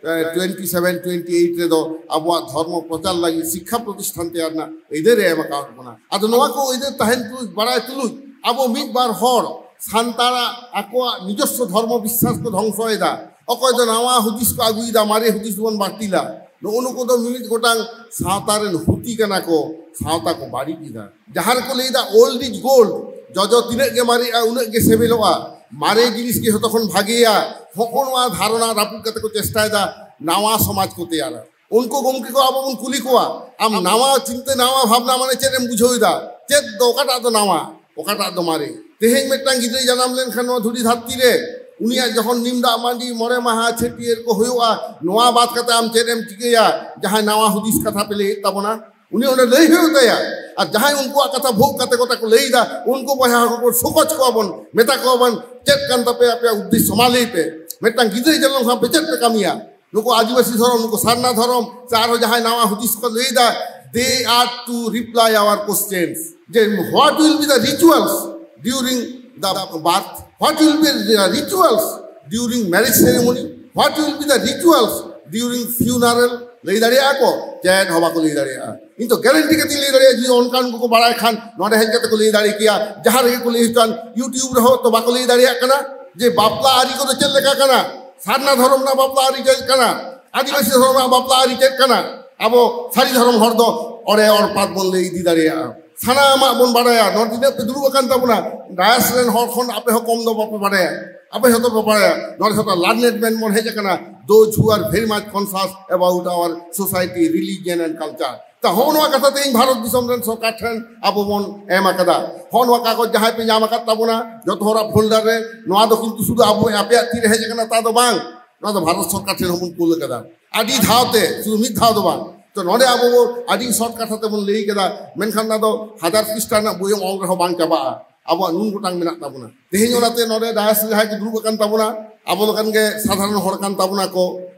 twenty seven, twenty eight ᱨᱮᱫᱚ ᱟᱵᱚᱣᱟᱜ ᱫᱷᱚᱨᱢᱚ ᱯᱨᱚᱪᱟᱨ ᱞᱟᱹᱜᱤᱫ ᱥᱤᱠᱠᱷᱟ ᱯᱨᱚᱛᱤᱥᱴᱷᱟᱱ ᱛᱮᱭᱟᱨ ᱨᱮᱱᱟᱜ ᱟᱹᱭᱫᱟᱹᱨ ᱮ ᱮᱢ ᱟᱠᱟᱫ ᱵᱚᱱᱟ᱾ ᱟᱫᱚ ᱱᱚᱣᱟ ᱠᱚ ᱟᱹᱭᱫᱟᱹᱨ ᱛᱟᱦᱮᱱ ᱛᱩᱞᱩᱡ, ᱵᱟᱲᱟᱭ ᱛᱩᱞᱩᱡ, ᱟᱵᱚ ᱢᱤᱫ ᱵᱟᱨ ᱦᱚᱲ ᱥᱟᱱᱛᱟᱲᱟᱜ ᱟᱠᱚᱣᱟᱜ ᱱᱤᱡᱚᱥᱥᱚ ᱫᱷᱚᱨᱢᱚ ᱵᱤᱥᱥᱟᱥ ᱠᱚ ᱫᱷᱚᱝᱥᱚᱭᱮᱫᱟ᱾ ᱚᱠᱚᱭ ᱫᱚ ᱱᱟᱣᱟ ᱦᱩᱫᱤᱥ ᱠᱚ ᱟᱹᱜᱩᱭᱮᱫᱟ, ᱢᱟᱨᱮ ᱦᱩᱫᱤᱥ ᱫᱚᱵᱚᱱ ᱵᱟᱹᱛᱤᱞᱟ᱾ ᱱᱩᱜᱼᱩ ᱱᱩᱠᱩ ᱫᱚ ᱢᱤᱢᱤᱫ ᱜᱚᱴᱟᱝ ᱥᱟᱶᱛᱟ ᱨᱮᱱ ᱦᱩᱛᱤ ᱠᱟᱱᱟ ᱠᱚ, ᱥᱟᱶᱛᱟ ᱠᱚ ᱵᱟᱹᱲᱤᱡ ᱮᱫᱟ᱾ ᱡᱟᱦᱟᱸ ᱨᱮᱠᱚ ᱞᱟᱹᱭᱫᱟ old is gold, ᱡᱚᱡᱚ ᱛᱤᱱᱟᱹᱜ ᱜᱮ ᱢᱟᱨᱮᱜᱼᱟ ᱩᱱᱟᱹᱜ ᱜᱮ ᱥᱤᱵᱤᱞᱚᱜᱼᱟ, ᱢᱟᱨᱮ ᱡᱤᱱᱤᱥ ᱜᱮ ᱡᱷᱚᱛᱚ ᱠᱷᱚᱱ ᱵᱷᱟᱜᱮᱭᱟ, ᱦᱚᱸᱜᱼᱚ ᱱᱚᱣᱟ ᱫᱷᱟᱨᱚᱱᱟ ᱨᱟᱹᱯᱩᱫ ᱠᱟᱛᱮ ᱠᱚ ᱪᱮᱥᱴᱟᱭᱮᱫᱟ ᱱᱟᱣᱟ ᱥᱚᱢᱟᱡᱽ ᱠᱚ ᱛᱮᱭᱟᱨᱟ᱾ ᱩᱱᱠᱩ ᱜᱚᱢᱠᱮ ᱠᱚ ᱟᱵᱚ ᱵᱚᱱ ᱠᱩᱞᱤ ᱠᱚᱣᱟ, ᱟᱢ ᱱᱟᱣᱟ ᱪᱤᱱᱛᱟᱹ, ᱱᱟᱣᱟ ᱵᱷᱟᱵᱽᱱᱟ ᱢᱟᱱᱮ ᱪᱮᱫ ᱮᱢ ᱵᱩᱡᱷᱟᱹᱣ ᱮᱫᱟ? ᱪᱮᱫ ᱫᱚ ᱚᱠᱟᱴᱟᱜ ᱫᱚ ᱱᱟᱣᱟ? ᱚᱠᱟᱴᱟᱜ ᱫᱚ ᱢᱟᱨᱮ? ᱛᱮᱦᱮᱧ ᱢᱤᱫᱴᱟᱝ ᱜᱤᱫᱽᱨᱟᱹᱭ ᱡᱟᱱᱟᱢ ᱞᱮᱱᱠᱷᱟᱱ ᱱᱚᱣᱟ ᱫᱷᱩᱲᱤ ᱫᱷᱟᱹᱨᱛᱤ ᱨᱮ, ᱩᱱᱤᱭᱟᱜ ᱡᱚᱠᱷᱚᱱ ᱱᱤᱢ ᱫᱟᱜ ᱢᱟᱹᱰᱤ, ᱢᱚᱬᱮ ᱢᱟᱦᱟ ᱪᱷᱟᱹᱴᱭᱟᱹᱨ ᱠᱚ ᱦᱩᱭᱩᱜᱼᱟ, ᱱᱚᱣᱟ ᱵᱟᱫ ᱠᱟᱛᱮ ᱟᱢ ᱪᱮᱫ ᱮᱢ ᱪᱤᱠᱟᱹᱭᱟ? ᱡᱟᱦᱟᱸᱭ ᱱᱟᱣᱟ ᱦᱩᱫᱤᱥ ᱠᱟᱛᱷᱟ ᱯᱮ ᱞᱟᱹᱭᱮᱫ ᱛᱟᱵᱚᱱᱟ, ᱩᱱᱤ ᱚᱸᱰᱮ ᱞᱟᱹᱭ ᱦᱩᱭᱩᱜ ᱛᱟᱭᱟ᱾ ᱟᱨ ᱡᱟᱦᱟᱸᱭ ᱩᱱᱠᱩᱣᱟᱜ ᱠᱟᱛᱷᱟ ᱵᱷᱳᱜ ᱠᱟᱛᱮ ᱜᱚᱴᱟ ᱠᱚ ᱞᱟᱹᱭ ᱮᱫᱟ, ᱩᱱᱠᱩ ᱵᱚᱭᱦᱟ ᱦᱚᱲ ᱠᱚ ᱥᱚᱠᱚᱡ ᱠᱚᱣᱟ ᱵᱚᱱ, ᱢᱮᱛᱟ ᱠᱚᱣᱟ ᱵᱚᱱ, ᱪᱮᱫ ᱠᱟᱱ ᱛᱟᱯᱮᱭᱟ ᱟᱯᱮᱭᱟᱜ ᱩᱫᱽᱫᱮᱥᱥᱚ? ᱢᱟ ᱞᱟᱹᱭ ᱯᱮ᱾ ᱢᱤᱫᱴᱟᱝ ᱜᱤᱫᱽᱨᱟᱹᱭ ᱡᱟᱱᱟᱢ ᱞᱮᱱᱠᱷᱟᱱ ᱯᱮ ᱪᱮᱫ ᱯᱮ ᱠᱟᱹᱢᱤᱭᱟ? ᱱᱩᱠᱩ ᱟᱹᱫᱤᱵᱟᱹᱥᱤ ᱫᱷᱚᱨᱚᱢ, ᱱᱩᱠᱩ ᱥᱟᱨᱱᱟ ᱫᱷᱚᱨᱚᱢ, ᱥᱮ ᱟᱨᱦᱚᱸ ᱡᱟᱦᱟᱸᱭ ᱱᱟᱣᱟ ᱦᱩᱫᱤᱥ ᱠᱚ ᱞᱟᱹᱭ ᱮᱫᱟ, they are to reply our questions. ᱡᱮ what will be the rituals during the birth? What will be the rituals during marriage ceremony? What will be the rituals during funeral? ᱞᱟᱹᱭ ᱫᱟᱲᱮᱭᱟᱜᱼᱟ ᱠᱚ? ᱪᱮᱫ ᱦᱚᱸ ᱵᱟᱠᱚ ᱞᱟᱹᱭ ᱫᱟᱲᱮᱭᱟᱜᱼᱟ᱾ ᱤᱧ ᱛᱚ ᱜᱮᱨᱮᱱᱴᱤ ᱠᱟᱛᱮᱧ ᱞᱟᱹᱭ ᱫᱟᱲᱮᱭᱟᱜᱼᱟ, ᱡᱩᱫᱤ ᱚᱱᱠᱟᱱ ᱠᱚᱠᱚ ᱵᱟᱲᱟᱭ ᱠᱷᱟᱱ ᱱᱚᱰᱮ ᱦᱮᱡ ᱠᱟᱛᱮ ᱠᱚ ᱞᱟᱹᱭ ᱫᱟᱲᱮ ᱠᱮᱭᱟ᱾ ᱡᱟᱦᱟᱸ ᱨᱮᱜᱮ ᱠᱚ ᱞᱟᱹᱭ ᱦᱚᱪᱚᱣᱟᱱ, YouTube ᱨᱮᱦᱚᱸ ᱛᱚ ᱵᱟᱠᱚ ᱞᱟᱹᱭ ᱫᱟᱲᱮᱭᱟᱜ ᱠᱟᱱᱟ ᱡᱮ ᱵᱟᱯᱞᱟ ᱟᱹᱨᱤ ᱠᱚᱫᱚ ᱪᱮᱫ ᱞᱮᱠᱟ ᱠᱟᱱᱟ, ᱥᱟᱨᱱᱟ ᱫᱷᱚᱨᱚᱢ ᱨᱮᱱᱟᱜ ᱵᱟᱯᱞᱟ ᱟᱹᱨᱤ ᱪᱮᱫ ᱠᱟᱱᱟ, ᱟᱹᱫᱤᱵᱟᱹᱥᱤ ᱫᱷᱚᱨᱚᱢ ᱨᱮᱱᱟᱜ ᱵᱟᱯᱞᱟ ᱟᱹᱨᱤ ᱪᱮᱫ ᱠᱟᱱᱟ᱾ ᱟᱵᱚ ᱥᱟᱹᱨᱤ ᱫᱷᱚᱨᱚᱢ ᱦᱚᱲ ᱫᱚ ᱚᱲᱮ ᱚᱲᱯᱟᱛ ᱵᱚᱱ ᱞᱟᱹᱭ ᱤᱫᱤ ᱫᱟᱲᱮᱭᱟᱜᱼᱟ᱾ ᱥᱟᱱᱟᱢᱟᱜ ᱵᱚᱱ ᱵᱟᱲᱟᱭᱟ᱾ ᱱᱚᱰᱮ ᱛᱤᱱᱟᱹᱜ ᱯᱮ ᱫᱩᱲᱩᱵ ᱟᱠᱟᱱ ᱛᱟᱵᱚᱱᱟ, ᱰᱟᱭᱟᱥ ᱨᱮᱱ ᱦᱚᱲ ᱠᱷᱚᱱ ᱟᱯᱮ ᱦᱚᱸ ᱠᱚᱢ ᱫᱚ ᱵᱟᱯᱮ ᱵᱟᱲᱟᱭᱟ᱾ ᱟᱯᱮ ᱦᱚᱸ ᱫᱚ ᱵᱟᱯᱮ ᱵᱟᱲᱟᱭᱟ᱾ ᱱᱚᱰᱮ ᱡᱷᱚᱛᱚ learned men ᱵᱚᱱ ᱦᱮᱡ ᱟᱠᱟᱱᱟ, those who are very much conscious about our society, religion and culture. ᱛᱟ ᱦᱚᱸ ᱱᱚᱣᱟ ᱠᱟᱛᱷᱟ ᱛᱮᱦᱮᱧ ᱵᱷᱟᱨᱚᱛ ᱫᱤᱥᱚᱢ ᱨᱮᱱ ᱥᱚᱨᱠᱟᱨ ᱴᱷᱮᱱ ᱟᱵᱚ ᱵᱚᱱ ᱮᱢ ᱟᱠᱟᱫᱟ᱾ ᱦᱚᱸ ᱱᱚᱣᱟ ᱠᱟᱜᱚᱡᱽ ᱡᱟᱦᱟᱸᱭ ᱯᱮ ᱧᱟᱢ ᱟᱠᱟᱫ ᱛᱟᱵᱚᱱᱟ, ᱡᱚᱛᱚ ᱦᱚᱲᱟᱜ ᱯᱷᱳᱞᱰᱟᱨ ᱨᱮ, ᱱᱚᱣᱟ ᱫᱚ ᱠᱤᱱᱛᱩ ᱥᱩᱫᱷᱩ ᱟᱵᱚ ᱟᱯᱮᱭᱟᱜ ᱛᱤᱨᱮ ᱦᱮᱡ ᱟᱠᱟᱱᱟ ᱛᱟ ᱫᱚ ᱵᱟᱝ, ᱱᱚᱣᱟ ᱫᱚ ᱵᱷᱟᱨᱚᱛ ᱥᱚᱨᱠᱟᱨ ᱴᱷᱮᱱ ᱦᱚᱸᱵᱚᱱ ᱠᱩᱞ ᱟᱠᱟᱫᱟ᱾ ᱟᱹᱰᱤ ᱫᱷᱟᱣ ᱛᱮ, ᱥᱩᱫᱷᱩ ᱢᱤᱫ ᱫᱷᱟᱣ ᱫᱚ ᱵᱟᱝ᱾ ᱛᱚ ᱱᱚᱰᱮ ᱟᱵᱚ ᱵᱚ ᱟᱹᱰᱤ ᱥᱚᱨᱴ ᱠᱟᱛᱷᱟ ᱛᱮᱵᱚᱱ ᱞᱟᱹᱭ ᱠᱮᱫᱟ, ᱢᱮᱱᱠᱷᱟᱱ ᱚᱱᱟ ᱫᱚ ᱦᱟᱡᱟᱨ ᱯᱨᱤᱥᱴᱟ ᱨᱮᱱᱟᱜ ᱵᱳᱭ ᱮᱢ ᱚᱞ ᱨᱮᱦᱚᱸ ᱵᱟᱝ ᱪᱟᱵᱟᱜᱼᱟ᱾ ᱟᱵᱚᱣᱟᱜ ᱱᱩᱱ ᱜᱚᱴᱟᱝ ᱢᱮᱱᱟᱜ ᱛᱟᱵᱚᱱᱟ᱾ ᱛᱮᱦᱮᱧ ᱚᱱᱟᱛᱮ ᱱᱚᱰᱮ ᱰᱟᱭᱟᱥ ᱨᱮ ᱡᱟᱦᱟᱸᱭ ᱠᱚ ᱫᱩᱲᱩᱵ ᱟᱠᱟᱱ ᱛᱟᱵᱚᱱᱟ, ᱟᱵᱚ ᱞᱮᱠᱟᱱ ᱜᱮ ᱥᱟᱫᱷᱟᱨᱚᱱ ᱦᱚᱲ ᱠᱟᱱ ᱛᱟᱵᱚᱱᱟ ᱠᱚ,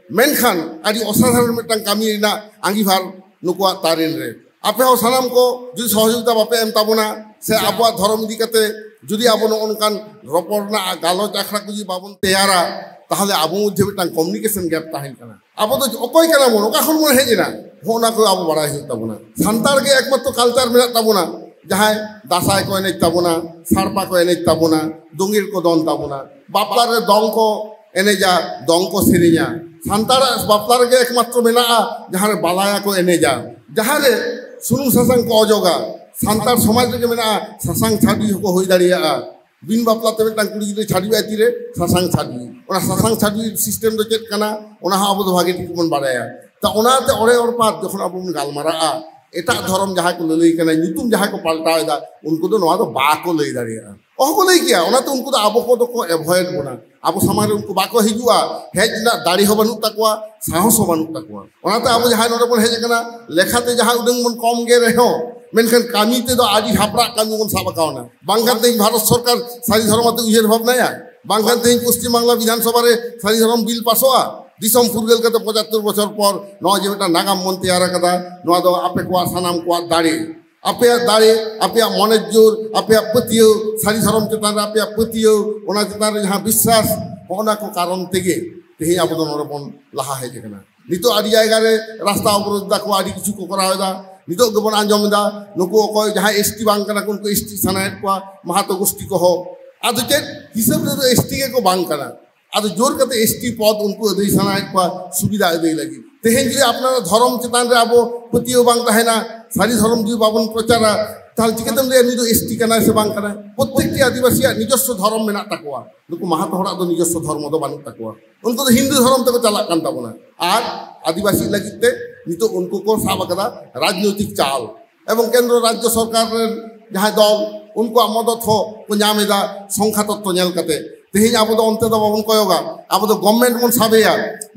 ᱢᱮᱱᱠᱷᱟᱱ ᱟᱹᱰᱤ ᱚᱥᱟᱫᱷᱟᱨᱚᱱ ᱢᱤᱫᱴᱟᱝ ᱠᱟᱹᱢᱤ ᱨᱮᱱᱟᱜ ᱟᱸᱜᱤᱵᱷᱟᱨ ᱱᱩᱠᱩᱣᱟᱜ ᱛᱟᱨᱮᱱ ᱨᱮ᱾ ᱟᱯᱮ ᱦᱚᱸ ᱥᱟᱱᱟᱢ ᱠᱚ ᱡᱩᱫᱤ ᱥᱚᱦᱚᱡᱳᱜᱤᱛᱟ ᱵᱟᱯᱮ ᱮᱢ ᱛᱟᱵᱚᱱᱟ, ᱥᱮ ᱟᱵᱚᱣᱟᱜ ᱫᱷᱚᱨᱚᱢ ᱤᱫᱤ ᱠᱟᱛᱮ ᱡᱩᱫᱤ ᱟᱵᱚ ᱱᱚᱜᱼᱚ ᱱᱚᱝᱠᱟᱱ ᱨᱚᱯᱚᱲ ᱨᱮᱱᱟᱜ ᱜᱟᱞᱚᱪ ᱟᱠᱷᱲᱟ ᱠᱚ ᱡᱩᱫᱤ ᱵᱟᱵᱚᱱ ᱛᱮᱭᱟᱨᱟ, ᱛᱟᱦᱚᱞᱮ ᱟᱵᱚ ᱢᱚᱫᱽᱫᱷᱮ ᱢᱤᱫᱴᱟᱝ ᱠᱚᱢᱤᱭᱩᱱᱤᱠᱮᱥᱚᱱ ᱜᱮᱯ ᱛᱟᱦᱮᱱ ᱠᱟᱱᱟ᱾ ᱟᱵᱚ ᱫᱚ ᱚᱠᱚᱭ ᱠᱟᱱᱟ ᱵᱚᱱ, ᱚᱠᱟ ᱠᱷᱚᱱ ᱵᱚᱱ ᱦᱮᱡ ᱮᱱᱟ, ᱦᱚᱸ ᱚᱱᱟ ᱠᱚ ᱟᱵᱚ ᱵᱟᱲᱟᱭ ᱦᱩᱭᱩᱜ ᱛᱟᱵᱚᱱᱟ᱾ ᱥᱟᱱᱛᱟᱲ ᱜᱮ ᱮᱠᱢᱟᱛᱨᱚ ᱠᱟᱞᱪᱟᱨ ᱢᱮᱱᱟᱜ ᱛᱟᱵᱚᱱᱟ, ᱡᱟᱦᱟᱸᱭ ᱫᱟᱸᱥᱟᱭ ᱠᱚ ᱮᱱᱮᱡ ᱛᱟᱵᱚᱱᱟ, ᱥᱟᱲᱯᱟ ᱠᱚ ᱮᱱᱮᱡ ᱛᱟᱵᱚᱱᱟ, ᱫᱳᱸᱜᱮᱲ ᱠᱚ ᱫᱚᱱ ᱛᱟᱵᱚᱱᱟ, ᱵᱟᱯᱞᱟ ᱨᱮ ᱫᱚᱝ ᱠᱚ ᱮᱱᱮᱡᱟ, ᱫᱚᱝ ᱠᱚ ᱥᱮᱨᱮᱧᱟ᱾ ᱥᱟᱱᱛᱟᱲᱟᱜ ᱵᱟᱯᱞᱟ ᱨᱮᱜᱮ ᱮᱠᱢᱟᱛᱨᱚ ᱢᱮᱱᱟᱜᱼᱟ ᱡᱟᱦᱟᱸ ᱨᱮ ᱵᱟᱞᱟᱭᱟ ᱠᱚ ᱮᱱᱮᱡᱟ, ᱡᱟᱦᱟᱸ ᱨᱮ ᱥᱩᱱᱩᱢ ᱥᱟᱥᱟᱝ ᱠᱚ ᱚᱡᱚᱜᱟ᱾ ᱥᱟᱱᱛᱟᱲ ᱥᱚᱢᱟᱡᱽ ᱨᱮᱜᱮ ᱢᱮᱱᱟᱜᱼᱟ ᱥᱟᱥᱟᱝ ᱪᱷᱟᱹᱰᱣᱤ ᱦᱚᱸᱠᱚ ᱦᱩᱭ ᱫᱟᱲᱮᱭᱟᱜᱼᱟ᱾ ᱵᱤᱱ ᱵᱟᱯᱞᱟ ᱛᱮ ᱢᱤᱫᱴᱟᱝ ᱠᱩᱲᱤ ᱜᱤᱫᱽᱨᱟᱹ ᱪᱷᱟᱹᱰᱣᱤ ᱟᱭ ᱛᱤᱨᱮ? ᱥᱟᱥᱟᱝ ᱪᱷᱟᱹᱰᱣᱤ᱾ ᱚᱱᱟ ᱥᱟᱥᱟᱝ ᱪᱷᱟᱹᱰᱣᱤ ᱥᱤᱥᱴᱮᱢ ᱫᱚ ᱪᱮᱫ ᱠᱟᱱᱟ, ᱚᱱᱟ ᱦᱚᱸ ᱟᱵᱚ ᱫᱚ ᱵᱷᱟᱜᱮ ᱴᱷᱤᱠ ᱵᱚᱱ ᱵᱟᱲᱟᱭᱟ᱾ ᱛᱟ ᱚᱱᱟᱛᱮ ᱚᱲᱮ ᱚᱲᱯᱟᱛ ᱡᱚᱠᱷᱚᱱ ᱟᱵᱚ ᱵᱚᱱ ᱜᱟᱞᱢᱟᱨᱟᱜᱼᱟ, ᱮᱴᱟᱜ ᱫᱷᱚᱨᱚᱢ ᱡᱟᱦᱟᱸᱭ ᱠᱚ ᱞᱟᱹᱞᱟᱹᱭ ᱠᱟᱱᱟ, ᱧᱩᱛᱩᱢ ᱡᱟᱦᱟᱸᱭ ᱠᱚ ᱯᱟᱞᱴᱟᱣ ᱮᱫᱟ, ᱩᱱᱠᱩ ᱫᱚ ᱱᱚᱣᱟ ᱫᱚ ᱵᱟᱠᱚ ᱞᱟᱹᱭ ᱫᱟᱲᱮᱭᱟᱜᱼᱟ, ᱚᱦᱚ ᱠᱚ ᱞᱟᱹᱭ ᱠᱮᱭᱟ᱾ ᱚᱱᱟᱛᱮ ᱩᱱᱠᱩ ᱫᱚ ᱟᱵᱚ ᱠᱚᱫᱚ ᱠᱚ ᱮᱵᱷᱚᱭᱮᱰ ᱵᱚᱱᱟ, ᱟᱵᱚ ᱥᱟᱢᱟᱝ ᱨᱮ ᱩᱱᱠᱩ ᱵᱟᱠᱚ ᱦᱤᱡᱩᱜᱼᱟ᱾ ᱦᱮᱡ ᱨᱮᱱᱟᱜ ᱫᱟᱲᱮ ᱦᱚᱸ ᱵᱟᱹᱱᱩᱜ ᱛᱟᱠᱚᱣᱟ, ᱥᱟᱦᱚᱥ ᱦᱚᱸ ᱵᱟᱹᱱᱩᱜ ᱛᱟᱠᱚᱣᱟ᱾ ᱚᱱᱟᱛᱮ ᱟᱵᱚ ᱡᱟᱦᱟᱸᱭ ᱱᱚᱰᱮ ᱵᱚᱱ ᱦᱮᱡ ᱟᱠᱟᱱᱟ, ᱞᱮᱠᱷᱟᱛᱮ ᱡᱟᱦᱟᱸ ᱩᱰᱟᱹᱝ ᱵᱚᱱ ᱠᱚᱢ ᱜᱮ ᱨᱮᱦᱚᱸ, ᱢᱮᱱᱠᱷᱟᱱ ᱠᱟᱹᱢᱤ ᱛᱮᱫᱚ ᱟᱹᱰᱤ ᱦᱟᱯᱲᱟᱜ ᱠᱟᱹᱢᱤ ᱵᱚᱱ ᱥᱟᱵ ᱟᱠᱟᱣᱱᱟ᱾ ᱵᱟᱝᱠᱷᱟᱱ ᱛᱮᱦᱮᱧ ᱵᱷᱟᱨᱚᱛ ᱥᱚᱨᱠᱟᱨ ᱥᱟᱹᱨᱤ ᱫᱷᱚᱨᱚᱢ ᱟᱛᱮ ᱩᱭᱦᱟᱹᱨ ᱵᱷᱟᱵᱽᱱᱟᱭᱟ, ᱵᱟᱝᱠᱷᱟᱱ ᱛᱮᱦᱮᱧ ᱯᱚᱥᱪᱤᱢ ᱵᱟᱝᱞᱟ ᱵᱤᱫᱷᱟᱱ ᱥᱚᱵᱷᱟ ᱨᱮ ᱥᱟᱹᱨᱤ ᱫᱷᱚᱨᱚᱢ ᱵᱤᱞ ᱯᱟᱥᱚᱜᱼᱟ᱾ ᱫᱤᱥᱚᱢ ᱯᱷᱩᱨᱜᱟᱹᱞ ᱠᱟᱛᱮ ᱯᱚᱸᱪᱟᱛᱛᱳᱨ ᱵᱚᱪᱷᱚᱨ ᱯᱚᱨ ᱱᱚᱣᱟ ᱡᱮ ᱢᱤᱫᱴᱟᱝ ᱱᱟᱜᱟᱢ ᱵᱚᱱ ᱛᱮᱭᱟᱨ ᱟᱠᱟᱫᱟ, ᱱᱚᱣᱟ ᱫᱚ ᱟᱯᱮ ᱠᱚᱣᱟᱜ, ᱥᱟᱱᱟᱢ ᱠᱚᱣᱟᱜ ᱫᱟᱲᱮ, ᱟᱯᱮᱭᱟᱜ ᱫᱟᱲᱮ, ᱟᱯᱮᱭᱟᱜ ᱢᱚᱱᱮ ᱡᱳᱨ, ᱟᱯᱮᱭᱟᱜ ᱯᱟᱹᱛᱭᱟᱹᱣ, ᱥᱟᱹᱨᱤ ᱫᱷᱚᱨᱚᱢ ᱪᱮᱛᱟᱱ ᱨᱮ ᱟᱯᱮᱭᱟᱜ ᱯᱟᱹᱛᱭᱟᱹᱣ, ᱚᱱᱟ ᱪᱮᱛᱟᱱ ᱨᱮ ᱡᱟᱦᱟᱸ ᱵᱤᱥᱥᱟᱥ, ᱦᱚᱸᱜᱼᱚ ᱱᱟ ᱠᱚ ᱠᱟᱨᱚᱱ ᱛᱮᱜᱮ ᱛᱮᱦᱮᱧ ᱟᱵᱚ ᱫᱚ ᱱᱚᱰᱮ ᱵᱚᱱ ᱞᱟᱦᱟ ᱦᱮᱡ ᱟᱠᱟᱱᱟ᱾ ᱱᱤᱛᱚᱜ ᱟᱹᱰᱤ ᱡᱟᱭᱜᱟ ᱨᱮ ᱨᱟᱥᱛᱟ ᱚᱵᱚᱨᱳᱫᱷ ᱫᱟᱠᱚ, ᱟᱹᱰᱤ ᱠᱤᱪᱷᱩ ᱠᱚ ᱠᱚᱨᱟᱣ ᱮᱫᱟ᱾ ᱱᱤᱛᱚᱜ ᱜᱮᱵᱚᱱ ᱟᱸᱡᱚᱢ ᱮᱫᱟ, ᱱᱩᱠᱩ ᱚᱠᱚᱭ ᱡᱟᱦᱟᱸᱭ ᱮᱥᱴᱤ ᱵᱟᱝ ᱠᱟᱱᱟ ᱠᱚ, ᱩᱱᱠᱩ ᱮᱥᱴᱤ ᱥᱟᱱᱟᱭᱮᱫ ᱠᱚᱣᱟ, ᱢᱟᱦᱟᱛᱚ ᱜᱳᱥᱴᱤ ᱠᱚᱦᱚᱸ᱾ ᱟᱫᱚ ᱪᱮᱫ ᱦᱤᱥᱟᱹᱵ ᱨᱮᱫᱚ ᱮᱥᱴᱤ ᱜᱮᱠᱚ ᱵᱟᱝ ᱠᱟᱱᱟ? ᱟᱫᱚ ᱡᱳᱨ ᱠᱟᱛᱮ ᱮᱥᱴᱤ ᱯᱚᱫ ᱩᱱᱠᱩ ᱟᱹᱫᱟᱹᱭ ᱥᱟᱱᱟᱭᱮᱫ ᱠᱚᱣᱟ, ᱥᱩᱵᱤᱫᱷᱟ ᱟᱹᱫᱟᱹᱭ ᱞᱟᱹᱜᱤᱫ᱾ ᱛᱮᱦᱮᱧ ᱡᱩᱫᱤ ᱟᱯᱱᱟᱨᱟᱜ ᱫᱷᱚᱨᱚᱢ ᱪᱮᱛᱟᱱ ᱨᱮ ᱟᱵᱚ ᱯᱟᱹᱛᱭᱟᱹᱣ ᱵᱟᱝ ᱛᱟᱦᱮᱱᱟ, ᱥᱟᱹᱨᱤ ᱫᱷᱚᱨᱚᱢ ᱡᱩᱫᱤ ᱵᱟᱵᱚᱱ ᱯᱨᱚᱪᱟᱨᱟ, ᱛᱟᱦᱚᱞᱮ ᱪᱤᱠᱟᱹᱛᱮᱢ ᱞᱟᱹᱭᱟ ᱱᱩᱭ ᱫᱚ ᱮᱥᱴᱤ ᱠᱟᱱᱟᱭ ᱥᱮ ᱵᱟᱝ ᱠᱟᱱᱟᱭ? ᱯᱨᱚᱛᱛᱮᱠᱴᱤ ᱟᱹᱫᱤᱵᱟᱹᱥᱤᱭᱟᱜ ᱱᱤᱡᱚᱥᱥᱚ ᱫᱷᱚᱨᱚᱢ ᱢᱮᱱᱟᱜ ᱛᱟᱠᱚᱣᱟ᱾ ᱱᱩᱠᱩ ᱢᱟᱦᱟᱛᱚ ᱦᱚᱲᱟᱜ ᱫᱚ ᱱᱤᱡᱚᱥᱥᱚ ᱫᱷᱚᱨᱢᱚ ᱫᱚ ᱵᱟᱹᱱᱩᱜ ᱛᱟᱠᱚᱣᱟ᱾ ᱩᱱᱠᱩ ᱫᱚ ᱦᱤᱱᱫᱩ ᱫᱷᱚᱨᱚᱢ ᱛᱮᱠᱚ ᱪᱟᱞᱟᱜ ᱠᱟᱱ ᱛᱟᱵᱚᱱᱟ᱾ ᱟᱨ ᱟᱹᱫᱤᱵᱟᱹᱥᱤ ᱞᱟᱹᱜᱤᱫ ᱛᱮ ᱱᱤᱛᱚᱜ ᱩᱱᱠᱩ ᱠᱚ ᱥᱟᱵ ᱟᱠᱟᱫᱟ ᱨᱟᱡᱽᱱᱳᱭᱛᱤᱠ ᱪᱟᱞ, ᱮᱵᱚᱝ ᱠᱮᱱᱫᱨᱚ ᱨᱟᱡᱽᱡᱚ ᱥᱚᱨᱠᱟᱨ ᱨᱮᱱ ᱡᱟᱦᱟᱸᱭ ᱫᱚᱞ, ᱩᱱᱠᱩᱣᱟᱜ ᱢᱚᱫᱚᱛ ᱦᱚᱸ ᱠᱚ ᱧᱟᱢ ᱮᱫᱟ ᱥᱚᱝᱠᱷᱟ ᱛᱚᱛᱛᱚ ᱧᱮᱞ ᱠᱟᱛᱮ᱾ ᱛᱮᱦᱮᱧ ᱟᱵᱚ ᱫᱚ ᱚᱱᱛᱮ ᱫᱚ ᱵᱟᱵᱚᱱ ᱠᱚᱭᱚᱜᱟ, ᱟᱵᱚ ᱫᱚ ᱜᱚᱵᱷᱢᱮᱱᱴ ᱵᱚᱱ ᱥᱟᱵᱮᱭᱟ᱾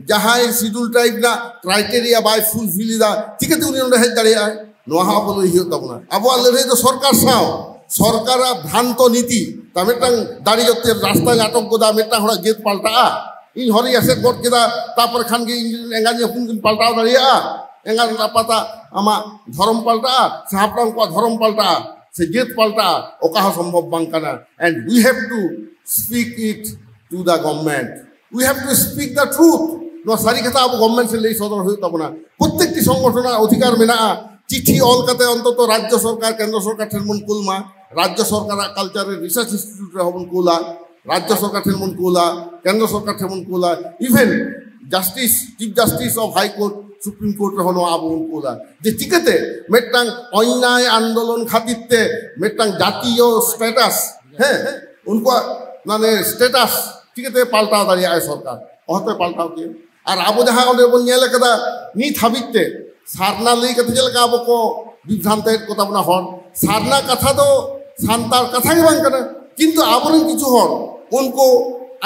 ᱡᱟᱦᱟᱸᱭ ᱥᱤᱰᱩᱞ ᱴᱨᱟᱭᱤᱵᱽ ᱨᱮᱱᱟᱜ ᱠᱨᱟᱭᱴᱮᱨᱤᱭᱟ ᱵᱟᱭ ᱯᱷᱩᱞᱯᱷᱤᱞ ᱮᱫᱟ, ᱪᱤᱠᱟᱹᱛᱮ ᱩᱱᱤ ᱱᱚᱰᱮ ᱦᱮᱡ ᱫᱟᱲᱮᱭᱟᱜᱼᱟᱭ? ᱱᱚᱣᱟ ᱦᱚᱸ ᱟᱵᱚ ᱞᱟᱹᱭ ᱦᱩᱭᱩᱜ ᱛᱟᱵᱚᱱᱟ᱾ ᱟᱵᱚᱣᱟᱜ ᱞᱟᱹᱲᱦᱟᱹᱭ ᱫᱚ ᱥᱚᱨᱠᱟᱨ ᱥᱟᱶ, ᱥᱚᱨᱠᱟᱨᱟᱜ ᱵᱷᱨᱟᱱᱛᱚ ᱱᱤᱛᱤ᱾ ᱛᱟ ᱢᱤᱫᱴᱟᱝ ᱫᱟᱲᱮ ᱡᱚᱛᱮ ᱨᱟᱥᱛᱟᱧ ᱟᱴᱚᱠ ᱜᱚᱫᱟ, ᱢᱤᱫᱴᱟᱝ ᱦᱚᱲᱟᱜ ᱡᱟᱹᱛ ᱯᱟᱞᱴᱟᱜᱼᱟ? ᱤᱧ ᱦᱚᱨᱤᱧ ᱮᱥᱮᱫ ᱜᱚᱫ ᱠᱮᱫᱟ, ᱛᱟᱨᱯᱚᱨᱮ ᱠᱷᱟᱱ ᱜᱮ ᱤᱧ ᱨᱮᱱ ᱮᱸᱜᱟᱧ ᱦᱚᱯᱚᱱ ᱠᱤᱱ ᱯᱟᱞᱴᱟᱣ ᱫᱟᱲᱮᱭᱟᱜᱼᱟ? ᱮᱸᱜᱟ ᱨᱮᱱᱟᱜ ᱯᱟᱛᱟ ᱟᱢᱟᱜ ᱫᱷᱚᱨᱚᱢ ᱯᱟᱞᱴᱟᱜᱼᱟ ᱥᱮ ᱦᱟᱯᱲᱟᱢ ᱠᱚᱣᱟᱜ ᱫᱷᱚᱨᱚᱢ ᱯᱟᱞᱴᱟᱜᱼᱟ ᱥᱮ ᱡᱟᱹᱛ ᱯᱟᱞᱴᱟᱜᱼᱟ? ᱚᱠᱟ ᱦᱚᱸ ᱥᱚᱢᱵᱷᱚᱵ ᱵᱟᱝ ᱠᱟᱱᱟ᱾ And we have to speak it to the government. We have to speak the truth. ᱱᱚᱣᱟ ᱥᱟᱹᱨᱤ ᱠᱟᱛᱷᱟ ᱟᱵᱚ ᱜᱚᱵᱷᱢᱮᱱᱴ ᱥᱮᱫ ᱞᱟᱹᱭ ᱥᱚᱫᱚᱨ ᱦᱩᱭᱩᱜ ᱛᱟᱵᱚᱱᱟ᱾ ᱯᱨᱚᱛᱛᱮᱠᱴᱤ ᱥᱚᱝᱜᱚᱴᱷᱚᱱᱟᱜ ᱚᱫᱷᱤᱠᱟᱨ ᱢᱮᱱᱟᱜᱼᱟ᱾ ᱪᱤᱴᱷᱤ ᱚᱞ ᱠᱟᱛᱮ ᱚᱱᱛᱚᱛᱚ ᱨᱟᱡᱽᱡᱚ ᱥᱚᱨᱠᱟᱨ, ᱠᱮᱱᱫᱨᱚ ᱥᱚᱨᱠᱟᱨ ᱴᱷᱮᱱ ᱵᱚᱱ ᱠᱩᱞ ᱢᱟ᱾ ᱨᱟᱡᱽᱡᱚ ᱥᱚᱨᱠᱟᱨᱟᱜ ᱠᱟᱞᱪᱟᱨ ᱨᱤᱥᱟᱨᱪ ᱤᱱᱥᱴᱤᱴᱤᱭᱩᱴ ᱨᱮᱦᱚᱸ ᱵᱚᱱ ᱠᱩᱞᱟ, ᱨᱟᱡᱽᱡᱚ ᱥᱚᱨᱠᱟᱨ ᱴᱷᱮᱱ ᱵᱚᱱ ᱠᱩᱞᱟ, ᱠᱮᱱᱫᱨᱚ ᱥᱚᱨᱠᱟᱨ ᱴᱷᱮᱱ ᱵᱚᱱ ᱠᱩᱞᱟ, even Justice, Chief Justice of High Court, Supreme Court ᱨᱮᱦᱚᱸ ᱱᱚᱣᱟ ᱟᱵᱚ ᱵᱚᱱ ᱠᱩᱞᱟ᱾ ᱡᱮ ᱪᱤᱠᱟᱹᱛᱮ ᱢᱤᱫᱴᱟᱝ ᱚᱱᱱᱟᱭ ᱟᱱᱫᱳᱞᱚᱱ ᱠᱷᱟᱹᱛᱤᱨ ᱛᱮ ᱢᱤᱫᱴᱟᱝ ᱡᱟᱛᱤᱭᱚ ᱥᱴᱮᱴᱟᱥ, ᱦᱮᱸ, ᱩᱱᱠᱩᱣᱟᱜ ᱢᱟᱱᱮ ᱥᱴᱮᱴᱟᱥ ᱪᱤᱠᱟᱹᱛᱮ ᱯᱟᱞᱴᱟᱣ ᱫᱟᱲᱮᱭᱟᱜᱼᱟᱭ ᱥᱚᱨᱠᱟᱨ? ᱚᱦᱚᱛᱮ ᱯᱟᱞᱴᱟᱣ ᱠᱮᱭᱟ᱾ ᱟᱨ ᱟᱵᱚ ᱡᱟᱦᱟᱸ ᱚᱸᱰᱮ ᱵᱚᱱ ᱧᱮᱞ ᱟᱠᱟᱫᱟ, ᱱᱤᱛ ᱦᱟᱹᱵᱤᱡ ᱛᱮ ᱥᱟᱨᱱᱟ ᱞᱟᱹᱭ ᱠᱟᱛᱮ ᱪᱮᱫ ᱞᱮᱠᱟ ᱟᱵᱚ ᱠᱚ ᱵᱤᱵᱷᱨᱟᱱᱛᱚᱭᱮᱫ ᱠᱚ ᱛᱟᱵᱚᱱᱟ ᱦᱚᱲ᱾ ᱥᱟᱨᱱᱟ ᱠᱟᱛᱷᱟ ᱫᱚ ᱥᱟᱱᱛᱟᱲ ᱠᱟᱛᱷᱟ ᱜᱮ ᱵᱟᱝ ᱠᱟᱱᱟ, ᱠᱤᱱᱛᱩ ᱟᱵᱚᱨᱮᱱ ᱠᱤᱪᱷᱩ ᱦᱚᱲ ᱩᱱᱠᱩ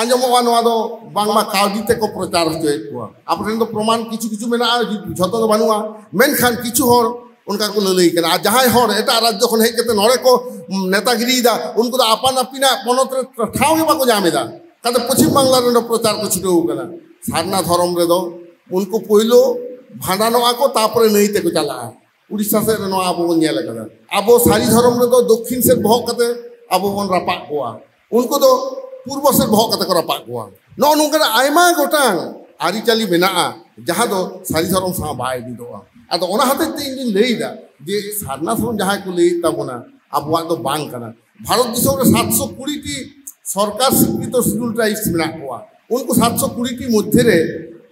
ᱟᱸᱡᱚᱢᱚᱜᱼᱟ ᱱᱚᱣᱟ ᱫᱚ ᱵᱟᱝᱢᱟ ᱠᱟᱹᱣᱰᱤ ᱛᱮᱠᱚ ᱯᱨᱚᱪᱟᱨ ᱦᱚᱪᱚᱭᱮᱫ ᱠᱚᱣᱟ᱾ ᱟᱵᱚᱨᱮᱱ ᱫᱚ ᱯᱨᱚᱢᱟᱱ ᱠᱤᱪᱷᱩ ᱠᱤᱪᱷᱩ ᱢᱮᱱᱟᱜᱼᱟ, ᱡᱷᱚᱛᱚ ᱫᱚ ᱵᱟᱹᱱᱩᱜᱼᱟ, ᱢᱮᱱᱠᱷᱟᱱ ᱠᱤᱪᱷᱩ ᱦᱚᱲ ᱚᱱᱠᱟ ᱠᱚ ᱞᱟᱹᱞᱟᱹᱭ ᱠᱟᱱᱟ᱾ ᱟᱨ ᱡᱟᱦᱟᱸᱭ ᱦᱚᱲ ᱮᱴᱟᱜ ᱨᱟᱡᱽᱡᱚ ᱠᱷᱚᱱ ᱦᱮᱡ ᱠᱟᱛᱮ ᱱᱚᱰᱮ ᱠᱚ ᱱᱮᱛᱟᱜᱤᱨᱤᱭᱮᱫᱟ, ᱩᱱᱠᱩ ᱫᱚ ᱟᱯᱟᱱ ᱟᱹᱯᱤᱱᱟᱜ ᱯᱚᱱᱚᱛ ᱨᱮ ᱴᱷᱟᱶ ᱜᱮ ᱵᱟᱠᱚ ᱧᱟᱢ ᱮᱫᱟ᱾ ᱠᱟᱛᱮ ᱯᱚᱪᱷᱤᱢ ᱵᱟᱝᱞᱟ ᱨᱮ ᱱᱚᱰᱮ ᱯᱨᱚᱪᱟᱨ ᱠᱚ ᱪᱷᱩᱴᱟᱹᱣ ᱠᱟᱱᱟ᱾ ᱥᱟᱨᱱᱟ ᱫᱷᱚᱨᱚᱢ ᱨᱮᱫᱚ ᱩᱱᱠᱩ ᱯᱳᱭᱞᱳ ᱵᱷᱟᱸᱰᱟᱱᱚᱜᱼᱟ ᱠᱚ, ᱛᱟᱯᱚᱨᱮ ᱱᱟᱹᱭ ᱛᱮᱠᱚ ᱪᱟᱞᱟᱜᱼᱟ᱾ ᱩᱲᱤᱥᱥᱟ ᱥᱮᱫ ᱨᱮ ᱱᱚᱣᱟ ᱟᱵᱚ ᱵᱚᱱ ᱧᱮᱞ ᱟᱠᱟᱫᱟ᱾ ᱟᱵᱚ ᱥᱟᱹᱨᱤ ᱫᱷᱚᱨᱚᱢ ᱨᱮᱫᱚ ᱫᱚᱠᱠᱷᱤᱱ ᱥᱮᱫ ᱵᱚᱦᱚᱜ ᱠᱟᱛᱮ ᱟᱵᱚ ᱵᱚᱱ ᱨᱟᱯᱟᱜ ᱠᱚᱣᱟ, ᱩᱱᱠᱩ ᱫᱚ ᱯᱩᱨᱵᱚ ᱥᱮᱫ ᱵᱚᱦᱚᱜ ᱠᱟᱛᱮ ᱠᱚ ᱨᱟᱯᱟᱜ ᱠᱚᱣᱟ᱾ ᱱᱚᱜᱼᱚ ᱱᱚᱝᱠᱟᱱᱟᱜ ᱟᱭᱢᱟ ᱜᱚᱴᱟᱝ ᱟᱹᱨᱤᱪᱟᱹᱞᱤ ᱢᱮᱱᱟᱜᱼᱟ, ᱡᱟᱦᱟᱸ ᱫᱚ ᱥᱟᱹᱨᱤ ᱫᱷᱚᱨᱚᱢ ᱥᱟᱶ ᱵᱟᱭ ᱢᱤᱫᱚᱜᱼᱟ᱾ ᱟᱫᱚ ᱚᱱᱟ ᱦᱚᱛᱮᱡ ᱛᱮ ᱤᱧ ᱫᱩᱧ ᱞᱟᱹᱭᱫᱟ ᱡᱮ ᱥᱟᱨᱱᱟ ᱫᱷᱚᱨᱚᱢ ᱡᱟᱦᱟᱸᱭ ᱠᱚ ᱞᱟᱹᱭᱮᱫ ᱛᱟᱵᱚᱱᱟ, ᱟᱵᱚᱣᱟᱜ ᱫᱚ ᱵᱟᱝ ᱠᱟᱱᱟ᱾ ᱵᱷᱟᱨᱚᱛ ᱫᱤᱥᱚᱢ ᱨᱮ ᱥᱟᱛᱥᱚ ᱠᱩᱲᱤ ᱴᱤ ᱥᱚᱨᱠᱟᱨ ᱥᱤᱠᱨᱤᱛᱚ ᱥᱤᱰᱩᱞ ᱴᱨᱟᱭᱤᱵᱥ ᱢᱮᱱᱟᱜ ᱠᱚᱣᱟ᱾ ᱩᱱᱠᱩ ᱥᱟᱛᱥᱚ ᱠᱩᱲᱤ ᱴᱤ ᱢᱚᱫᱽᱫᱷᱮ ᱨᱮ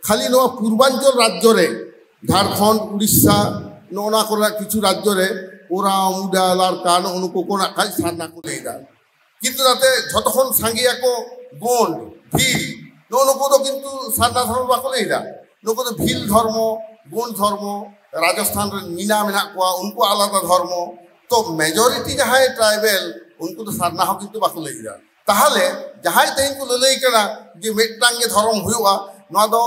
ᱠᱷᱟᱹᱞᱤ ᱱᱚᱣᱟ ᱯᱩᱨᱵᱟᱧᱪᱚᱞ ᱨᱟᱡᱽᱡᱚ ᱨᱮ, ᱡᱷᱟᱲᱠᱷᱚᱸᱰ, ᱩᱲᱤᱥᱥᱟ, ᱱᱚᱜᱼᱚ ᱱᱚᱣᱟ ᱠᱚᱨᱮᱱᱟᱜ ᱠᱤᱪᱷᱩ ᱨᱟᱡᱽᱡᱚ ᱨᱮ ᱳᱨᱟᱣ, ᱢᱩᱰᱟ, ᱞᱟᱨᱠᱟ, ᱱᱚᱜᱼᱚ ᱱᱩᱠᱩ ᱠᱚ ᱱᱟᱜ ᱠᱷᱟᱡ ᱥᱟᱨᱱᱟ ᱠᱚ ᱞᱟᱹᱭᱫᱟ᱾ ᱠᱤᱱᱛᱩ ᱛᱟᱛᱮ ᱡᱷᱚᱛᱚ ᱠᱷᱚᱱ ᱥᱟᱸᱜᱮᱭᱟᱠᱚ ᱜᱳᱸᱰ, ᱵᱷᱤᱞ, ᱱᱚᱜᱼᱚ ᱱᱩᱠᱩ ᱫᱚ ᱠᱤᱱᱛᱩ ᱥᱟᱨᱱᱟ ᱫᱷᱚᱨᱚᱢ ᱵᱟᱠᱚ ᱞᱟᱹᱭᱫᱟ᱾ ᱱᱩᱠᱩ ᱫᱚ ᱵᱷᱤᱞ ᱫᱷᱚᱨᱢᱚ, ᱜᱳᱸᱰ ᱫᱷᱚᱨᱢᱚ, ᱨᱟᱡᱚᱥᱛᱷᱟᱱ ᱨᱮ ᱢᱤᱱᱟ ᱢᱮᱱᱟᱜ ᱠᱚᱣᱟ, ᱩᱱᱠᱩ ᱟᱞᱟᱫᱟ ᱫᱷᱚᱨᱢᱚ᱾ ᱛᱚ ᱢᱮᱡᱚᱨᱤᱴᱤ ᱡᱟᱦᱟᱸᱭ ᱴᱨᱟᱭᱵᱮᱞ, ᱩᱱᱠᱩ ᱫᱚ ᱥᱟᱨᱱᱟ ᱦᱚᱸ ᱠᱤᱱᱛᱩ ᱵᱟᱠᱚ ᱞᱟᱹᱭᱫᱟ᱾ ᱛᱟᱦᱚᱞᱮ ᱡᱟᱦᱟᱸᱭ ᱛᱮᱦᱮᱧ ᱠᱚ ᱞᱟᱹᱞᱟᱹᱭ ᱠᱟᱱᱟ ᱡᱮ ᱢᱤᱫᱴᱟᱝ ᱜᱮ ᱫᱷᱚᱨᱚᱢ ᱦᱩᱭᱩᱜᱼᱟ, ᱱᱚᱣᱟ ᱫᱚ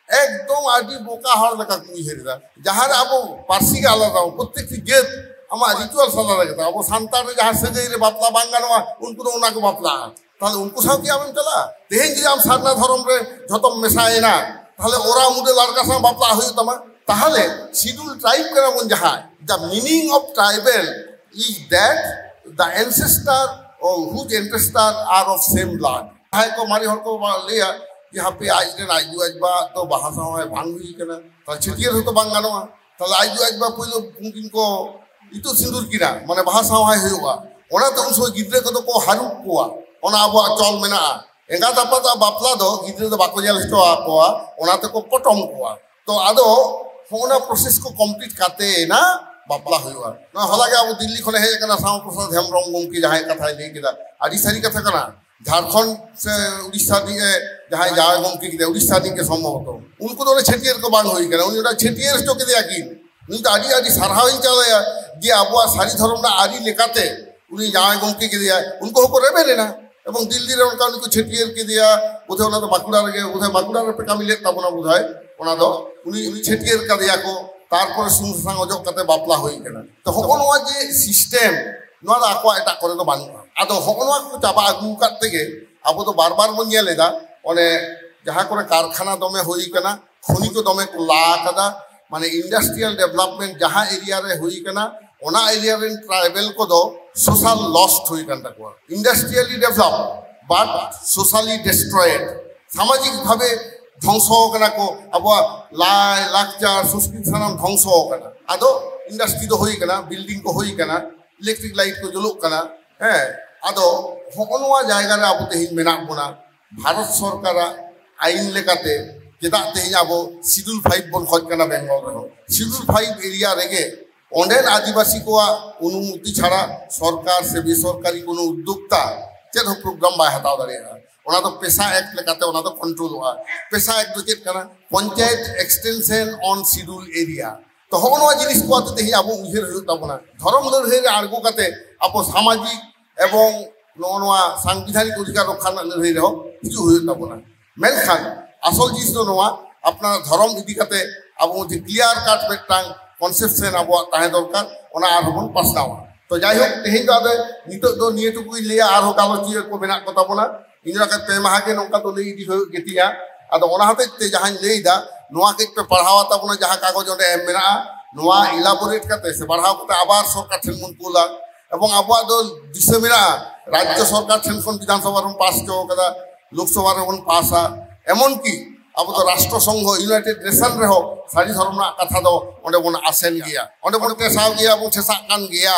ᱮᱠᱫᱚᱢ ᱟᱹᱰᱤ ᱵᱚᱠᱟ ᱦᱚᱲ ᱞᱮᱠᱟ ᱠᱚ ᱩᱭᱦᱟᱹᱨ ᱮᱫᱟ᱾ ᱡᱟᱦᱟᱸ ᱨᱮ ᱟᱵᱚ ᱯᱟᱹᱨᱥᱤ ᱜᱮ ᱟᱞᱟᱫᱟ, ᱯᱨᱚᱛᱮᱠᱴᱤ ᱡᱟᱹᱛ ᱟᱢᱟᱜ ᱨᱤᱪᱩᱣᱟᱞᱥ ᱟᱞᱟᱫᱟ ᱜᱮᱛᱟ᱾ ᱟᱵᱚ ᱥᱟᱱᱛᱟᱲ ᱨᱮ ᱡᱟᱦᱟᱸ ᱥᱟᱹᱜᱟᱹᱭ ᱨᱮ ᱵᱟᱯᱞᱟ ᱵᱟᱝ ᱜᱟᱱᱚᱜᱼᱟ, ᱩᱱᱠᱩ ᱫᱚ ᱚᱱᱟ ᱠᱚ ᱵᱟᱯᱞᱟᱜᱼᱟ᱾ ᱛᱟᱦᱞᱮ ᱩᱱᱠᱩ ᱥᱟᱶ ᱠᱤ ᱟᱢᱮᱢ ᱪᱟᱞᱟᱜᱼᱟ? ᱛᱮᱦᱮᱧ ᱡᱩᱫᱤ ᱟᱢ ᱥᱟᱨᱱᱟ ᱫᱷᱚᱨᱚᱢ ᱨᱮ ᱡᱷᱚᱛᱚᱢ ᱢᱮᱥᱟᱭᱮᱱᱟ, ᱛᱟᱦᱞᱮ ᱳᱨᱟᱣ, ᱢᱩᱰᱟᱹ, ᱞᱟᱨᱠᱟ ᱥᱟᱶ ᱵᱟᱯᱞᱟ ᱦᱩᱭᱩᱜ ᱛᱟᱢᱟ᱾ ᱛᱟᱦᱞᱮ ᱥᱤᱰᱩᱞ ᱴᱨᱟᱭᱤᱵ ᱠᱟᱱᱟ ᱵᱚᱱ ᱡᱟᱦᱟᱸᱭ, the meaning of tribal is that the ancestor or whose ancestor are of same blood. ᱡᱟᱦᱟᱸᱭ ᱠᱚ ᱢᱟᱨᱮ ᱦᱚᱲ ᱠᱚ ᱞᱟᱹᱭᱟ ᱡᱮ ᱦᱟᱯᱮ ᱟᱡ ᱨᱮᱱ ᱟᱡ ᱟᱡ ᱵᱟ ᱫᱚ ᱵᱟᱦᱟ ᱥᱟᱶ ᱵᱟᱝ ᱦᱩᱭ ᱠᱟᱱᱟ, ᱛᱟᱦᱞᱮ ᱪᱷᱟᱹᱴᱭᱟᱹᱨ ᱦᱚᱸᱛᱚ ᱵᱟᱝ ᱜᱟᱱᱚᱜᱼᱟ᱾ ᱛᱟᱦᱞᱮ ᱟᱡ ᱟᱡ ᱵᱟ ᱯᱳᱭᱞᱳ ᱩᱱᱠᱤᱱ ᱠᱚ ᱤᱛᱩᱫ ᱥᱤᱸᱫᱩᱨ ᱠᱤᱱᱟ, ᱢᱟᱱᱮ ᱵᱟᱦᱟ ᱥᱟᱶᱦᱟᱭ ᱦᱩᱭᱩᱜᱼᱟ᱾ ᱚᱱᱟᱛᱮ ᱩᱱ ᱥᱚᱢᱚᱭ ᱜᱤᱫᱽᱨᱟᱹ ᱠᱚᱫᱚ ᱠᱚ ᱦᱟᱹᱨᱩᱵ ᱠᱚᱣᱟ, ᱚᱱᱟ ᱟᱵᱚᱣᱟᱜ ᱪᱚᱞ ᱢᱮᱱᱟᱜᱼᱟ᱾ ᱮᱸᱜᱟᱛ ᱟᱯᱟᱛᱟᱜ ᱵᱟᱯᱞᱟ ᱫᱚ ᱜᱤᱫᱽᱨᱟᱹ ᱫᱚ ᱵᱟᱠᱚ ᱧᱮᱞ ᱦᱚᱪᱚ ᱟᱠᱚᱣᱟ, ᱚᱱᱟ ᱛᱮᱠᱚ ᱯᱚᱴᱚᱢ ᱠᱚᱣᱟ᱾ ᱛᱚ ᱟᱫᱚ ᱦᱚᱸᱜᱼᱚ ᱱᱟ ᱯᱨᱚᱥᱮᱥ ᱠᱚ ᱠᱚᱢᱯᱞᱤᱴ ᱠᱟᱛᱮ ᱮᱱᱟ ᱵᱟᱯᱞᱟ ᱦᱩᱭᱩᱜᱼᱟ᱾ ᱱᱚᱣᱟ ᱦᱚᱞᱟ ᱜᱮ ᱟᱵᱚ ᱫᱤᱞᱞᱤ ᱠᱷᱚᱱᱮ ᱦᱮᱡ ᱟᱠᱟᱱᱟ ᱥᱟᱢᱟ ᱯᱨᱚᱥᱟᱫᱽ ᱦᱮᱢᱵᱨᱚᱢ ᱜᱚᱢᱠᱮ ᱡᱟᱦᱟᱸᱭ ᱠᱟᱛᱷᱟᱭ ᱞᱟᱹᱭ ᱠᱮᱫᱟ, ᱟᱹᱰᱤ ᱥᱟᱹᱨᱤ ᱠᱟᱛᱷᱟ ᱠᱟᱱᱟ᱾ ᱡᱷᱟᱲᱠᱷᱚᱸᱰ ᱥᱮ ᱩᱲᱤᱥᱥᱟ ᱨᱤᱱᱤᱡ ᱮ ᱡᱟᱦᱟᱸᱭ ᱡᱟᱶᱟᱭ ᱜᱚᱢᱠᱮ ᱠᱮᱫᱮᱭᱟ, ᱩᱲᱤᱥᱥᱟ ᱨᱤᱱᱤᱡ ᱜᱮ ᱥᱚᱢᱵᱷᱚᱵᱚᱛᱚ, ᱩᱱᱠᱩ ᱫᱚ ᱚᱸᱰᱮ ᱪᱷᱟᱹᱴᱭᱟᱹᱨ ᱠᱚ ᱵᱟᱝ ᱦᱩᱭ ᱠᱟᱱᱟ, ᱩᱱᱤ ᱚᱸᱰᱮ ᱪᱷᱟᱹᱴᱭᱟᱹᱨ ᱦᱚᱪᱚ ᱠᱮᱫᱮᱭᱟ ᱠᱤᱱ᱾ ᱩᱱᱤ ᱫᱚ ᱟᱹᱰᱤ ᱟᱹᱰᱤ ᱥᱟᱨᱦᱟᱣᱤᱧ ᱪᱟᱞᱟᱭᱟ ᱡᱮ ᱟᱵᱚᱣᱟᱜ ᱥᱟᱹᱨᱤ ᱫᱷᱚᱨᱚᱢ ᱨᱮᱱᱟᱜ ᱟᱹᱨᱤ ᱞᱮᱠᱟᱛᱮ ᱩᱱᱤ ᱡᱟᱶᱟᱭ ᱜᱚᱢᱠᱮ ᱠᱮᱫᱮᱭᱟᱭ᱾ ᱩᱱᱠᱩ ᱦᱚᱸᱠᱚ ᱨᱮᱵᱮᱱ ᱮᱱᱟ ᱮᱵᱚᱝ ᱫᱤᱞᱞᱤ ᱨᱮ ᱚᱱᱠᱟ ᱩᱱᱤ ᱠᱚ ᱪᱷᱟᱹᱴᱭᱟᱹᱨ ᱠᱮᱫᱮᱭᱟ᱾ ᱵᱳᱫᱷᱚᱭ ᱚᱱᱟ ᱫᱚ ᱵᱟᱸᱠᱩᱲᱟ ᱨᱮᱜᱮ, ᱵᱳᱫᱷᱚᱭ ᱵᱟᱸᱠᱩᱲᱟ ᱨᱮᱯᱮ ᱠᱟᱹᱢᱤ ᱞᱮᱫ ᱛᱟᱵᱚᱱᱟ ᱵᱳᱫᱷᱚᱭ᱾ ᱚᱱᱟ ᱫᱚ ᱩᱱᱤ ᱩᱱᱤ ᱪᱷᱟᱹᱴᱭᱟᱹᱨ ᱠᱟᱫᱮᱭᱟ ᱠᱚ, ᱛᱟᱨᱯᱚᱨᱮ ᱥᱩᱱᱩᱢ ᱥᱟᱥᱟᱝ ᱚᱡᱚᱜ ᱠᱟᱛᱮ ᱵᱟᱯᱞᱟ ᱦᱩᱭ ᱠᱟᱱᱟ᱾ ᱛᱚ ᱦᱚᱜᱼᱚ ᱱᱚᱣᱟ ᱡᱮ ᱥᱤᱥᱴᱮᱢ, ᱱᱚᱣᱟ ᱫᱚ ᱟᱠᱚᱣᱟᱜ ᱮᱴᱟᱜ ᱠᱚᱨᱮ ᱫᱚ ᱵᱟᱹᱱᱩᱜᱼᱟ᱾ ᱟᱫᱚ ᱦᱚᱜᱼᱚ ᱱᱚᱣᱟ ᱠᱚ ᱪᱟᱵᱟ ᱟᱹᱜᱩ ᱟᱠᱟᱫ ᱛᱮᱜᱮ ᱟᱵᱚ ᱫᱚ ᱵᱟᱨ ᱵᱟᱨ ᱵᱚᱱ ᱧᱮᱞ ᱮᱫᱟ, ᱚᱱᱮ ᱡᱟᱦᱟᱸ ᱠᱚᱨᱮ ᱠᱟᱨᱠᱷᱟᱱᱟ ᱫᱚᱢᱮ ᱦᱩᱭ ᱠᱟᱱᱟ, ᱠᱷᱚᱱᱤ ᱠᱚ ᱫᱚᱢᱮ ᱠᱚ ᱞᱟ ᱟᱠᱟᱫᱟ, ᱢᱟᱱᱮ industrial development ᱡᱟᱦᱟᱸ area ᱨᱮ ᱦᱩᱭ ᱠᱟᱱᱟ, ᱚᱱᱟ area ᱨᱮᱱ tribal ᱠᱚᱫᱚ social lost ᱦᱩᱭ ᱠᱟᱱ ᱛᱟᱠᱚᱣᱟ᱾ Industrially developed but socially destroyed᱾ ᱥᱟᱢᱟᱡᱤᱠ ᱵᱷᱟᱵᱮ ᱫᱷᱚᱝᱥᱚ ᱠᱟᱱᱟ ᱠᱚ, ᱟᱵᱚᱣᱟᱜ ᱞᱟᱭ ᱞᱟᱠᱪᱟᱨ ᱥᱚᱝᱥᱠᱨᱤᱛᱤ ᱥᱟᱱᱟᱢ ᱫᱷᱚᱝᱥᱚ ᱠᱟᱱᱟ᱾ ᱟᱫᱚ industry ᱫᱚ ᱦᱩᱭ ᱠᱟᱱᱟ, building ᱠᱚ ᱦᱩᱭ ᱠᱟᱱᱟ, electric light ᱠᱚ ᱡᱩᱞᱩᱜ ᱠᱟᱱᱟ, ᱦᱮᱸ᱾ ᱟᱫᱚ ᱦᱚᱜᱼᱚ ᱱᱚᱣᱟ ᱡᱟᱭᱜᱟ ᱨᱮ ᱟᱵᱚ ᱛᱮᱦᱮᱧ ᱢᱮᱱᱟᱜ ᱵᱚᱱᱟ᱾ ᱵᱷᱟᱨᱚᱛ ᱥᱚᱨᱠᱟᱨᱟᱜ ᱟᱭᱤᱱ ᱞᱮᱠᱟᱛᱮ ᱪᱮᱫᱟᱜ ᱛᱮᱦᱮᱧ ᱟᱵᱚ Schedule five ᱵᱚᱱ ᱠᱷᱚᱡ ᱠᱟᱱᱟ ᱵᱮᱝᱜᱚᱞ ᱨᱮᱦᱚᱸ? Schedule five area ᱨᱮᱜᱮ ᱚᱸᱰᱮᱱ ᱟᱹᱫᱤᱵᱟᱹᱥᱤ ᱠᱚᱣᱟᱜ ᱚᱱᱩᱢᱚᱛᱤ ᱪᱷᱟᱲᱟ ᱥᱚᱨᱠᱟᱨ ᱥᱮ ᱵᱮᱥᱚᱨᱠᱟᱨᱤ ᱠᱳᱱᱳ ᱩᱫᱽᱫᱳᱠᱛᱟ ᱪᱮᱫ ᱦᱚᱸ program ᱵᱟᱭ ᱦᱟᱛᱟᱣ ᱫᱟᱲᱮᱭᱟᱜᱼᱟ᱾ ᱚᱱᱟ ᱫᱚ PESA Act ᱞᱮᱠᱟᱛᱮ ᱚᱱᱟ ᱫᱚ ᱠᱚᱱᱴᱨᱳᱞᱚᱜᱼᱟ᱾ PESA Act ᱫᱚ ᱪᱮᱫ ᱠᱟᱱᱟ? Panchayat Extension on Schedule Area᱾ ᱛᱚ ᱦᱚᱸᱜᱼᱚ ᱱᱚᱣᱟ ᱡᱤᱱᱤᱥ ᱠᱚ ᱟᱛᱮ ᱛᱮᱦᱮᱧ ᱟᱵᱚ ᱩᱭᱦᱟᱹᱨ ᱦᱩᱭᱩᱜ ᱛᱟᱵᱚᱱᱟ᱾ ᱫᱷᱚᱨᱚᱢ ᱞᱟᱹᱲᱦᱟᱹᱭ ᱨᱮ ᱟᱬᱜᱚ ᱠᱟᱛᱮ ᱟᱵᱚ ᱥᱟᱢᱟᱡᱤᱠ ᱮᱵᱚᱝ ᱱᱚᱜᱼᱚ ᱱᱚᱣᱟ ᱥᱟᱝᱵᱤᱫᱷᱟᱱᱤᱠ ᱚᱫᱷᱤᱠᱟᱨ ᱨᱚᱠᱠᱷᱟ ᱨᱮᱱᱟᱜ ᱞᱟᱹᱲᱦᱟᱹᱭ ᱨᱮᱦᱚᱸ ᱦᱤᱡᱩᱜ ᱦᱩᱭᱩᱜ ᱛᱟᱵᱚᱱᱟ᱾ ᱢᱮᱱᱠᱷᱟᱱ ᱟᱥᱚᱞ ᱡᱤᱱᱤᱥ ᱫᱚ ᱱᱚᱣᱟ, ᱟᱯᱱᱟᱨᱟᱜ ᱫᱷᱚᱨᱚᱢ ᱤᱫᱤ ᱠᱟᱛᱮ ᱟᱵᱚ ᱢᱚᱫᱽᱫᱷᱮ clear cut ᱢᱤᱫᱴᱟᱝ conception ᱟᱵᱚᱣᱟᱜ ᱛᱟᱦᱮᱸ ᱫᱚᱨᱠᱟᱨ, ᱚᱱᱟ ᱟᱨᱦᱚᱸ ᱵᱚᱱ ᱯᱟᱥᱱᱟᱣᱟ᱾ ᱛᱚ ᱡᱟᱭᱦᱳᱠ, ᱛᱮᱦᱮᱧ ᱫᱚ ᱟᱫᱚ ᱱᱤᱛᱚᱜ ᱫᱚ ᱱᱤᱭᱟᱹ ᱴᱩᱠᱩᱧ ᱞᱟᱹᱭᱟ, ᱟᱨᱦᱚᱸ ᱜᱟᱞᱚᱪᱤᱭᱟᱹ ᱠᱚ ᱢᱮᱱᱟᱜ ᱠᱚ ᱛᱟᱵᱚᱱᱟ᱾ ᱤᱧ ᱫᱚ ᱯᱮ ᱢᱟᱦᱟ ᱜᱮ ᱱᱚᱝᱠᱟ ᱫᱚ ᱞᱟᱹᱭ ᱤᱫᱤ ᱦᱩᱭᱩᱜ ᱜᱮᱛᱤᱧᱟ᱾ ᱟᱫᱚ ᱚᱱᱟ ᱦᱚᱛᱮᱡ ᱛᱮ ᱡᱟᱦᱟᱸᱧ ᱞᱟᱹᱭ ᱮᱫᱟ, ᱱᱚᱣᱟ ᱠᱟᱹᱡ ᱯᱮ ᱯᱟᱲᱦᱟᱣᱟ ᱛᱟᱵᱚᱱᱟ, ᱡᱟᱦᱟᱸ ᱠᱟᱜᱚᱡᱽ ᱚᱸᱰᱮ ᱮᱢ ᱢᱮᱱᱟᱜᱼᱟ, ᱱᱚᱣᱟ elaborate ᱠᱟᱛᱮ ᱥᱮ ᱯᱟᱲᱦᱟᱣ ᱠᱟᱛᱮ ᱟᱵᱟᱨ ᱥᱚᱨᱠᱟᱨ ᱴᱷᱮᱱ ᱵᱚᱱ ᱠᱩᱞᱟ᱾ ᱮᱵᱚᱝ ᱟᱵᱚᱣᱟᱜ ᱫᱚ ᱫᱤᱥᱟᱹ ᱢᱮᱱᱟᱜᱼᱟ, ᱨᱟᱡᱽᱡᱚ ᱥᱚᱨᱠᱟᱨ ᱴᱷᱮᱱ ᱠᱷᱚᱱ ᱵᱤᱫᱷᱟᱱ ᱥᱚᱵᱷᱟ ᱨᱮᱵᱚᱱ ᱯᱟᱥ ᱦᱚᱪᱚ ᱠᱟᱫᱟ, ᱞᱳᱠᱥᱚᱵᱷᱟ ᱨᱮᱵᱚᱱ ᱯᱟᱥᱟ, ᱮᱢᱚᱱ ᱠᱤ ᱟᱵᱚ ᱫᱚ ᱨᱟᱥᱴᱨᱚ ᱥᱚᱝᱜᱷᱚ, United Nation ᱨᱮᱦᱚᱸ ᱥᱟᱹᱨᱤ ᱫᱷᱚᱨᱚᱢ ᱨᱮᱱᱟᱜ ᱠᱟᱛᱷᱟ ᱫᱚ ᱚᱸᱰᱮ ᱵᱚᱱ ᱟᱥᱮᱱ ᱜᱮᱭᱟ, ᱚᱸᱰᱮ ᱵᱚᱱ ᱴᱮᱥᱟᱣ ᱜᱮᱭᱟ, ᱵᱚᱱ ᱴᱷᱮᱥᱟᱜ ᱠᱟᱱ ᱜᱮᱭᱟ᱾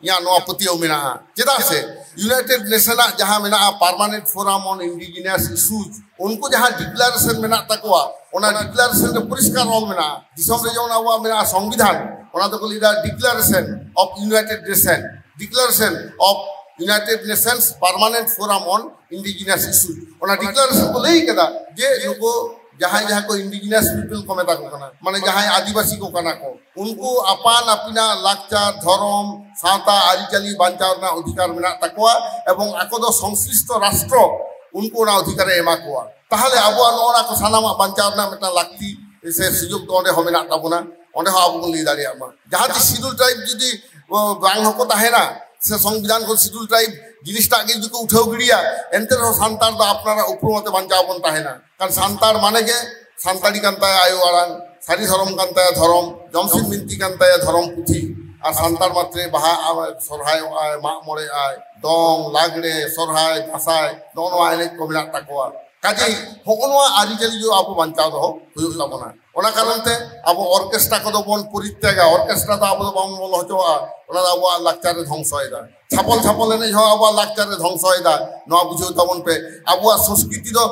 ᱤᱧᱟᱹᱜ ᱱᱚᱣᱟ ᱯᱟᱹᱛᱭᱟᱹᱣ ᱢᱮᱱᱟᱜᱼᱟ᱾ ᱪᱮᱫᱟᱜ ᱥᱮ United Nation ᱟᱜ ᱡᱟᱦᱟᱸ ᱢᱮᱱᱟᱜᱼᱟ, Permanent Forum on Indigenous Issues, ᱩᱱᱠᱩ ᱡᱟᱦᱟᱸ declaration ᱢᱮᱱᱟᱜ ᱛᱟᱠᱚᱣᱟ, ᱚᱱᱟ declaration ᱨᱮ ᱯᱚᱨᱤᱥᱠᱟᱨ ᱚᱞ ᱢᱮᱱᱟᱜᱼᱟ᱾ ᱫᱤᱥᱚᱢ ᱨᱮ ᱡᱮᱢᱚᱱ ᱟᱵᱚᱣᱟᱜ ᱢᱮᱱᱟᱜᱼᱟ ᱥᱚᱝᱵᱤᱫᱷᱟᱱ, ᱚᱱᱟ ᱫᱚᱠᱚ ᱞᱟᱹᱭᱫᱟ Declaration of United Nation, Declaration of United Nations Permanent Forum on Indigenous Issues᱾ ᱚᱱᱟ declaration ᱠᱚ ᱞᱟᱹᱭ ᱠᱟᱫᱟ ᱡᱮ ᱱᱩᱠᱩ ᱡᱟᱦᱟᱸᱭ ᱡᱟᱦᱟᱸ ᱠᱚ indigenous people ᱠᱚ ᱢᱮᱛᱟ ᱠᱚ ᱠᱟᱱᱟ, ᱢᱟᱱᱮ ᱡᱟᱦᱟᱸᱭ ᱟᱹᱫᱤᱵᱟᱹᱥᱤ ᱠᱚ ᱠᱟᱱᱟ ᱠᱚ, ᱩᱱᱠᱩ ᱟᱯᱟᱱ ᱟᱹᱯᱤᱱᱟᱜ ᱞᱟᱠᱪᱟᱨ, ᱫᱷᱚᱨᱚᱢ, ᱥᱟᱶᱛᱟ, ᱟᱹᱨᱤᱪᱟᱹᱞᱤ ᱵᱟᱧᱪᱟᱣ ᱨᱮᱱᱟᱜ ᱚᱫᱷᱤᱠᱟᱨ ᱢᱮᱱᱟᱜ ᱛᱟᱠᱚᱣᱟ ᱮᱵᱚᱝ ᱟᱠᱚ ᱫᱚ ᱥᱚᱝᱥᱞᱤᱥᱴᱚ ᱨᱟᱥᱴᱨᱚ ᱩᱱᱠᱩ ᱚᱱᱟ ᱚᱫᱷᱤᱠᱟᱨᱮ ᱮᱢᱟ ᱠᱚᱣᱟ᱾ ᱛᱟᱦᱚᱞᱮ ᱟᱵᱚᱣᱟᱜ ᱱᱚᱜᱼᱚ ᱱᱟ ᱠᱚ ᱥᱟᱱᱟᱢᱟᱜ ᱵᱟᱧᱪᱟᱣ ᱨᱮᱱᱟᱜ ᱢᱤᱫᱴᱟᱝ ᱞᱟᱹᱠᱛᱤ ᱥᱮ ᱥᱩᱡᱳᱜᱽ ᱫᱚ ᱚᱸᱰᱮ ᱦᱚᱸ ᱢᱮᱱᱟᱜ ᱛᱟᱵᱚᱱᱟ, ᱚᱸᱰᱮ ᱦᱚᱸ ᱟᱵᱚ ᱵᱚᱱ ᱞᱟᱹᱭ ᱫᱟᱲᱮᱭᱟᱜ ᱢᱟ᱾ ᱡᱟᱦᱟᱸ ᱛᱤᱥ ᱥᱤᱰᱩᱞ ᱴᱨᱟᱭᱤᱵᱽ ᱡᱩᱫᱤ ᱚ, ᱵᱟᱝ ᱦᱚᱸᱠᱚ ᱛᱟᱦᱮᱱᱟ, ᱥᱮ ᱥᱚᱝᱵᱤᱫᱷᱟᱱ ᱠᱷᱚᱱ ᱥᱤᱰᱩᱞ ᱴᱨᱟᱭᱤᱵᱽ ᱡᱤᱱᱤᱥᱴᱟᱜ ᱜᱮ ᱡᱩᱫᱤ ᱠᱚ ᱩᱴᱷᱟᱹᱣ ᱜᱤᱰᱤᱭᱟ, ᱮᱱᱛᱮ ᱨᱮᱦᱚᱸ ᱥᱟᱱᱛᱟᱲ ᱫᱚ ᱟᱯᱱᱟᱨᱟᱜ ᱩᱯᱨᱩᱢ ᱟᱛᱮ ᱵᱟᱧᱪᱟᱣ ᱵᱚᱱ ᱛᱟᱦᱮᱱᱟ᱾ ᱠᱟᱨᱚᱱ ᱥᱟᱱᱛᱟᱲ ᱢᱟᱱᱮ ᱜᱮ ᱥᱟᱱᱛᱟᱲᱤ ᱠᱟᱱ ᱛᱟᱭᱟ ᱟᱭᱳ ᱟᱲᱟᱝ, ᱥᱟᱹᱨᱤ ᱫᱷᱚᱨᱚᱢ ᱠᱟᱱ ᱛᱟᱭᱟ ᱫᱷᱚᱨᱚᱢ, ᱡᱚᱢᱥᱤᱢ ᱵᱤᱱᱛᱤ ᱠᱟᱱ ᱛᱟᱭᱟ ᱫᱷᱚᱨᱚᱢ ᱯᱩᱛᱷᱤ, ᱟᱨ ᱥᱟᱱᱛᱟᱲ ᱢᱟᱛᱨᱮ ᱵᱟᱦᱟ ᱟᱭ, ᱥᱚᱨᱦᱟᱭᱚᱜ ᱟᱭ, ᱢᱟᱜ ᱢᱚᱬᱮ ᱟᱭ, ᱫᱚᱝ, ᱞᱟᱜᱽᱲᱮ, ᱥᱚᱨᱦᱟᱭ, ᱫᱟᱸᱥᱟᱭ, ᱱᱚᱜᱼᱚ ᱱᱚᱣᱟ ᱮᱱᱮᱡ ᱠᱚ ᱢᱮᱱᱟᱜ ᱛᱟᱠᱚᱣᱟ᱾ ᱠᱟᱡᱮᱭ ᱦᱚᱸᱜᱼᱚ ᱱᱚᱣᱟ ᱟᱹᱨᱤᱪᱟᱹᱞᱤ ᱫᱚ ᱟᱵᱚ ᱵᱟᱧᱪᱟᱣ ᱫᱚᱦᱚ ᱦᱩᱭᱩᱜ ᱛᱟᱵᱚᱱᱟ᱾ ᱚᱱᱟ ᱠᱟᱨᱚᱱ ᱛᱮ ᱟᱵᱚ ᱚᱨᱠᱮᱥᱴᱨᱟ ᱠᱚᱫᱚ ᱵᱚᱱ ᱯᱚᱨᱤᱛᱛᱟᱜᱟ᱾ ᱚᱨᱠᱮᱥᱴᱨᱟ ᱫᱚ ᱟᱵᱚ ᱫᱚ ᱵᱟᱵᱚᱱ ᱵᱚᱞᱚ ᱦᱚᱪᱚᱣᱟᱜᱼᱟ, ᱚᱱᱟ ᱫᱚ ᱟᱵᱚᱣᱟᱜ ᱞᱟᱠᱪᱟᱨ ᱨᱮ ᱫᱷᱚᱝᱥᱚᱭᱮᱫᱟ᱾ ᱪᱷᱟᱯᱚᱞ ᱪᱷᱟᱯᱚᱞ ᱮᱱᱮᱡ ᱦᱚᱸ ᱟᱵᱚᱣᱟᱜ ᱞᱟᱠᱪᱟᱨ ᱨᱮ ᱫᱷᱚᱝᱥᱚᱭᱮᱫᱟ᱾ ᱱᱚᱣᱟ ᱵᱩᱡᱷᱟᱹᱣ ᱛᱟᱵᱚᱱ ᱯᱮ, ᱟᱵᱚᱣᱟᱜ ᱥᱚᱝᱥᱠᱨᱤᱛᱤ ᱫᱚ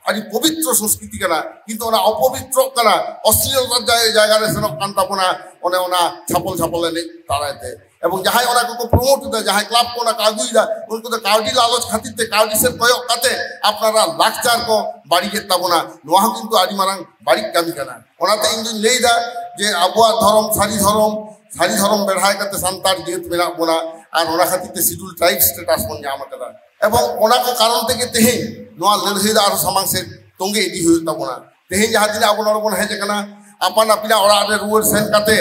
ᱟᱹᱰᱤ ᱯᱚᱵᱤᱛᱨᱚ ᱥᱚᱝᱥᱠᱨᱤᱛᱤ ᱠᱟᱱᱟ, ᱠᱤᱱᱛᱩ ᱚᱱᱟ ᱚᱯᱚᱵᱤᱛᱨᱚᱜ ᱠᱟᱱᱟ, ᱚᱥᱞᱤᱞᱚᱛᱟᱨ ᱡᱟᱭ-, ᱡᱟᱭᱜᱟ ᱨᱮ ᱥᱮᱱᱚᱜ ᱠᱟᱱ ᱛᱟᱵᱚᱱᱟ ᱚᱱᱮ ᱚᱱᱟ ᱪᱷᱟᱯᱚᱞ ᱪᱷᱟᱯᱚᱞ ᱮᱱᱮᱡ ᱫᱟᱨᱟᱭ ᱛᱮ᱾ ᱮᱵᱚᱝ ᱡᱟᱦᱟᱸᱭ ᱚᱱᱟ ᱠᱚᱠᱚ ᱯᱨᱚᱢᱳᱴ ᱮᱫᱟ, ᱡᱟᱦᱟᱸᱭ ᱠᱞᱟᱵᱽ ᱠᱚ ᱚᱱᱟ ᱠᱚ ᱟᱹᱜᱩᱭᱮᱫᱟ, ᱩᱱᱠᱩ ᱫᱚ ᱠᱟᱹᱣᱰᱤ ᱞᱟᱞᱚᱪ ᱠᱷᱟᱹᱛᱤᱨ ᱛᱮ ᱠᱟᱹᱣᱰᱤ ᱥᱮᱫ ᱠᱚᱭᱚᱜ ᱠᱟᱛᱮ ᱟᱯᱱᱟᱨᱟᱜ ᱞᱟᱠᱪᱟᱨ ᱠᱚ ᱵᱟᱹᱲᱤᱡᱮᱫ ᱛᱟᱵᱚᱱᱟ᱾ ᱱᱚᱣᱟ ᱦᱚᱸ ᱠᱤᱱᱛᱩ ᱟᱹᱰᱤ ᱢᱟᱨᱟᱝ ᱵᱟᱹᱲᱤᱡ ᱠᱟᱹᱢᱤ ᱠᱟᱱᱟ᱾ ᱚᱱᱟᱛᱮ ᱤᱧ ᱫᱩᱧ ᱞᱟᱹᱭᱫᱟ ᱡᱮ ᱟᱵᱚᱣᱟᱜ ᱫᱷᱚᱨᱚᱢ, ᱥᱟᱹᱨᱤ ᱫᱷᱚᱨᱚᱢ, ᱥᱟᱹᱨᱤ ᱫᱷᱚᱨᱚᱢ ᱵᱮᱲᱦᱟᱭ ᱠᱟᱛᱮ ᱥᱟᱱᱛᱟᱲ ᱡᱟᱹᱛ ᱢᱮᱱᱟᱜ ᱵᱚᱱᱟ, ᱟᱨ ᱚᱱᱟ ᱠᱷᱟᱹᱛᱤᱨ ᱛᱮ ᱥᱤᱰᱩᱞ ᱴᱨᱟᱭᱤᱵᱽ ᱥᱴᱮᱴᱟᱥ ᱵᱚᱱ ᱧᱟᱢ ᱟᱠᱟᱫᱟ᱾ ᱮᱵᱚᱝ ᱚᱱᱟ ᱠᱚ ᱠᱟᱨᱚᱱ ᱛᱮᱜᱮ ᱛᱮᱦᱮᱧ ᱱᱚᱣᱟ ᱞᱟᱹᱲᱦᱟᱹᱭ ᱫᱚ ᱟᱨᱦᱚᱸ ᱥᱟᱢᱟᱝ ᱥᱮᱫ ᱛᱚᱸᱜᱮ ᱤᱫᱤ ᱦᱩᱭᱩᱜ ᱛᱟᱵᱚᱱᱟ᱾ ᱛᱮᱦᱮᱧ ᱡᱟᱦᱟᱸ ᱛᱤᱱᱟᱹᱜ ᱟᱵᱚ ᱱᱚᱰᱮ ᱵᱚᱱ ᱦᱮᱡ ᱟᱠᱟᱱᱟ, ᱟᱯᱟᱱ ᱟᱹᱯᱤᱱᱟᱜ ᱚᱲᱟᱜ ᱨᱮ ᱨᱩᱣᱟᱹᱲ ᱥᱮᱱ ᱠᱟᱛᱮ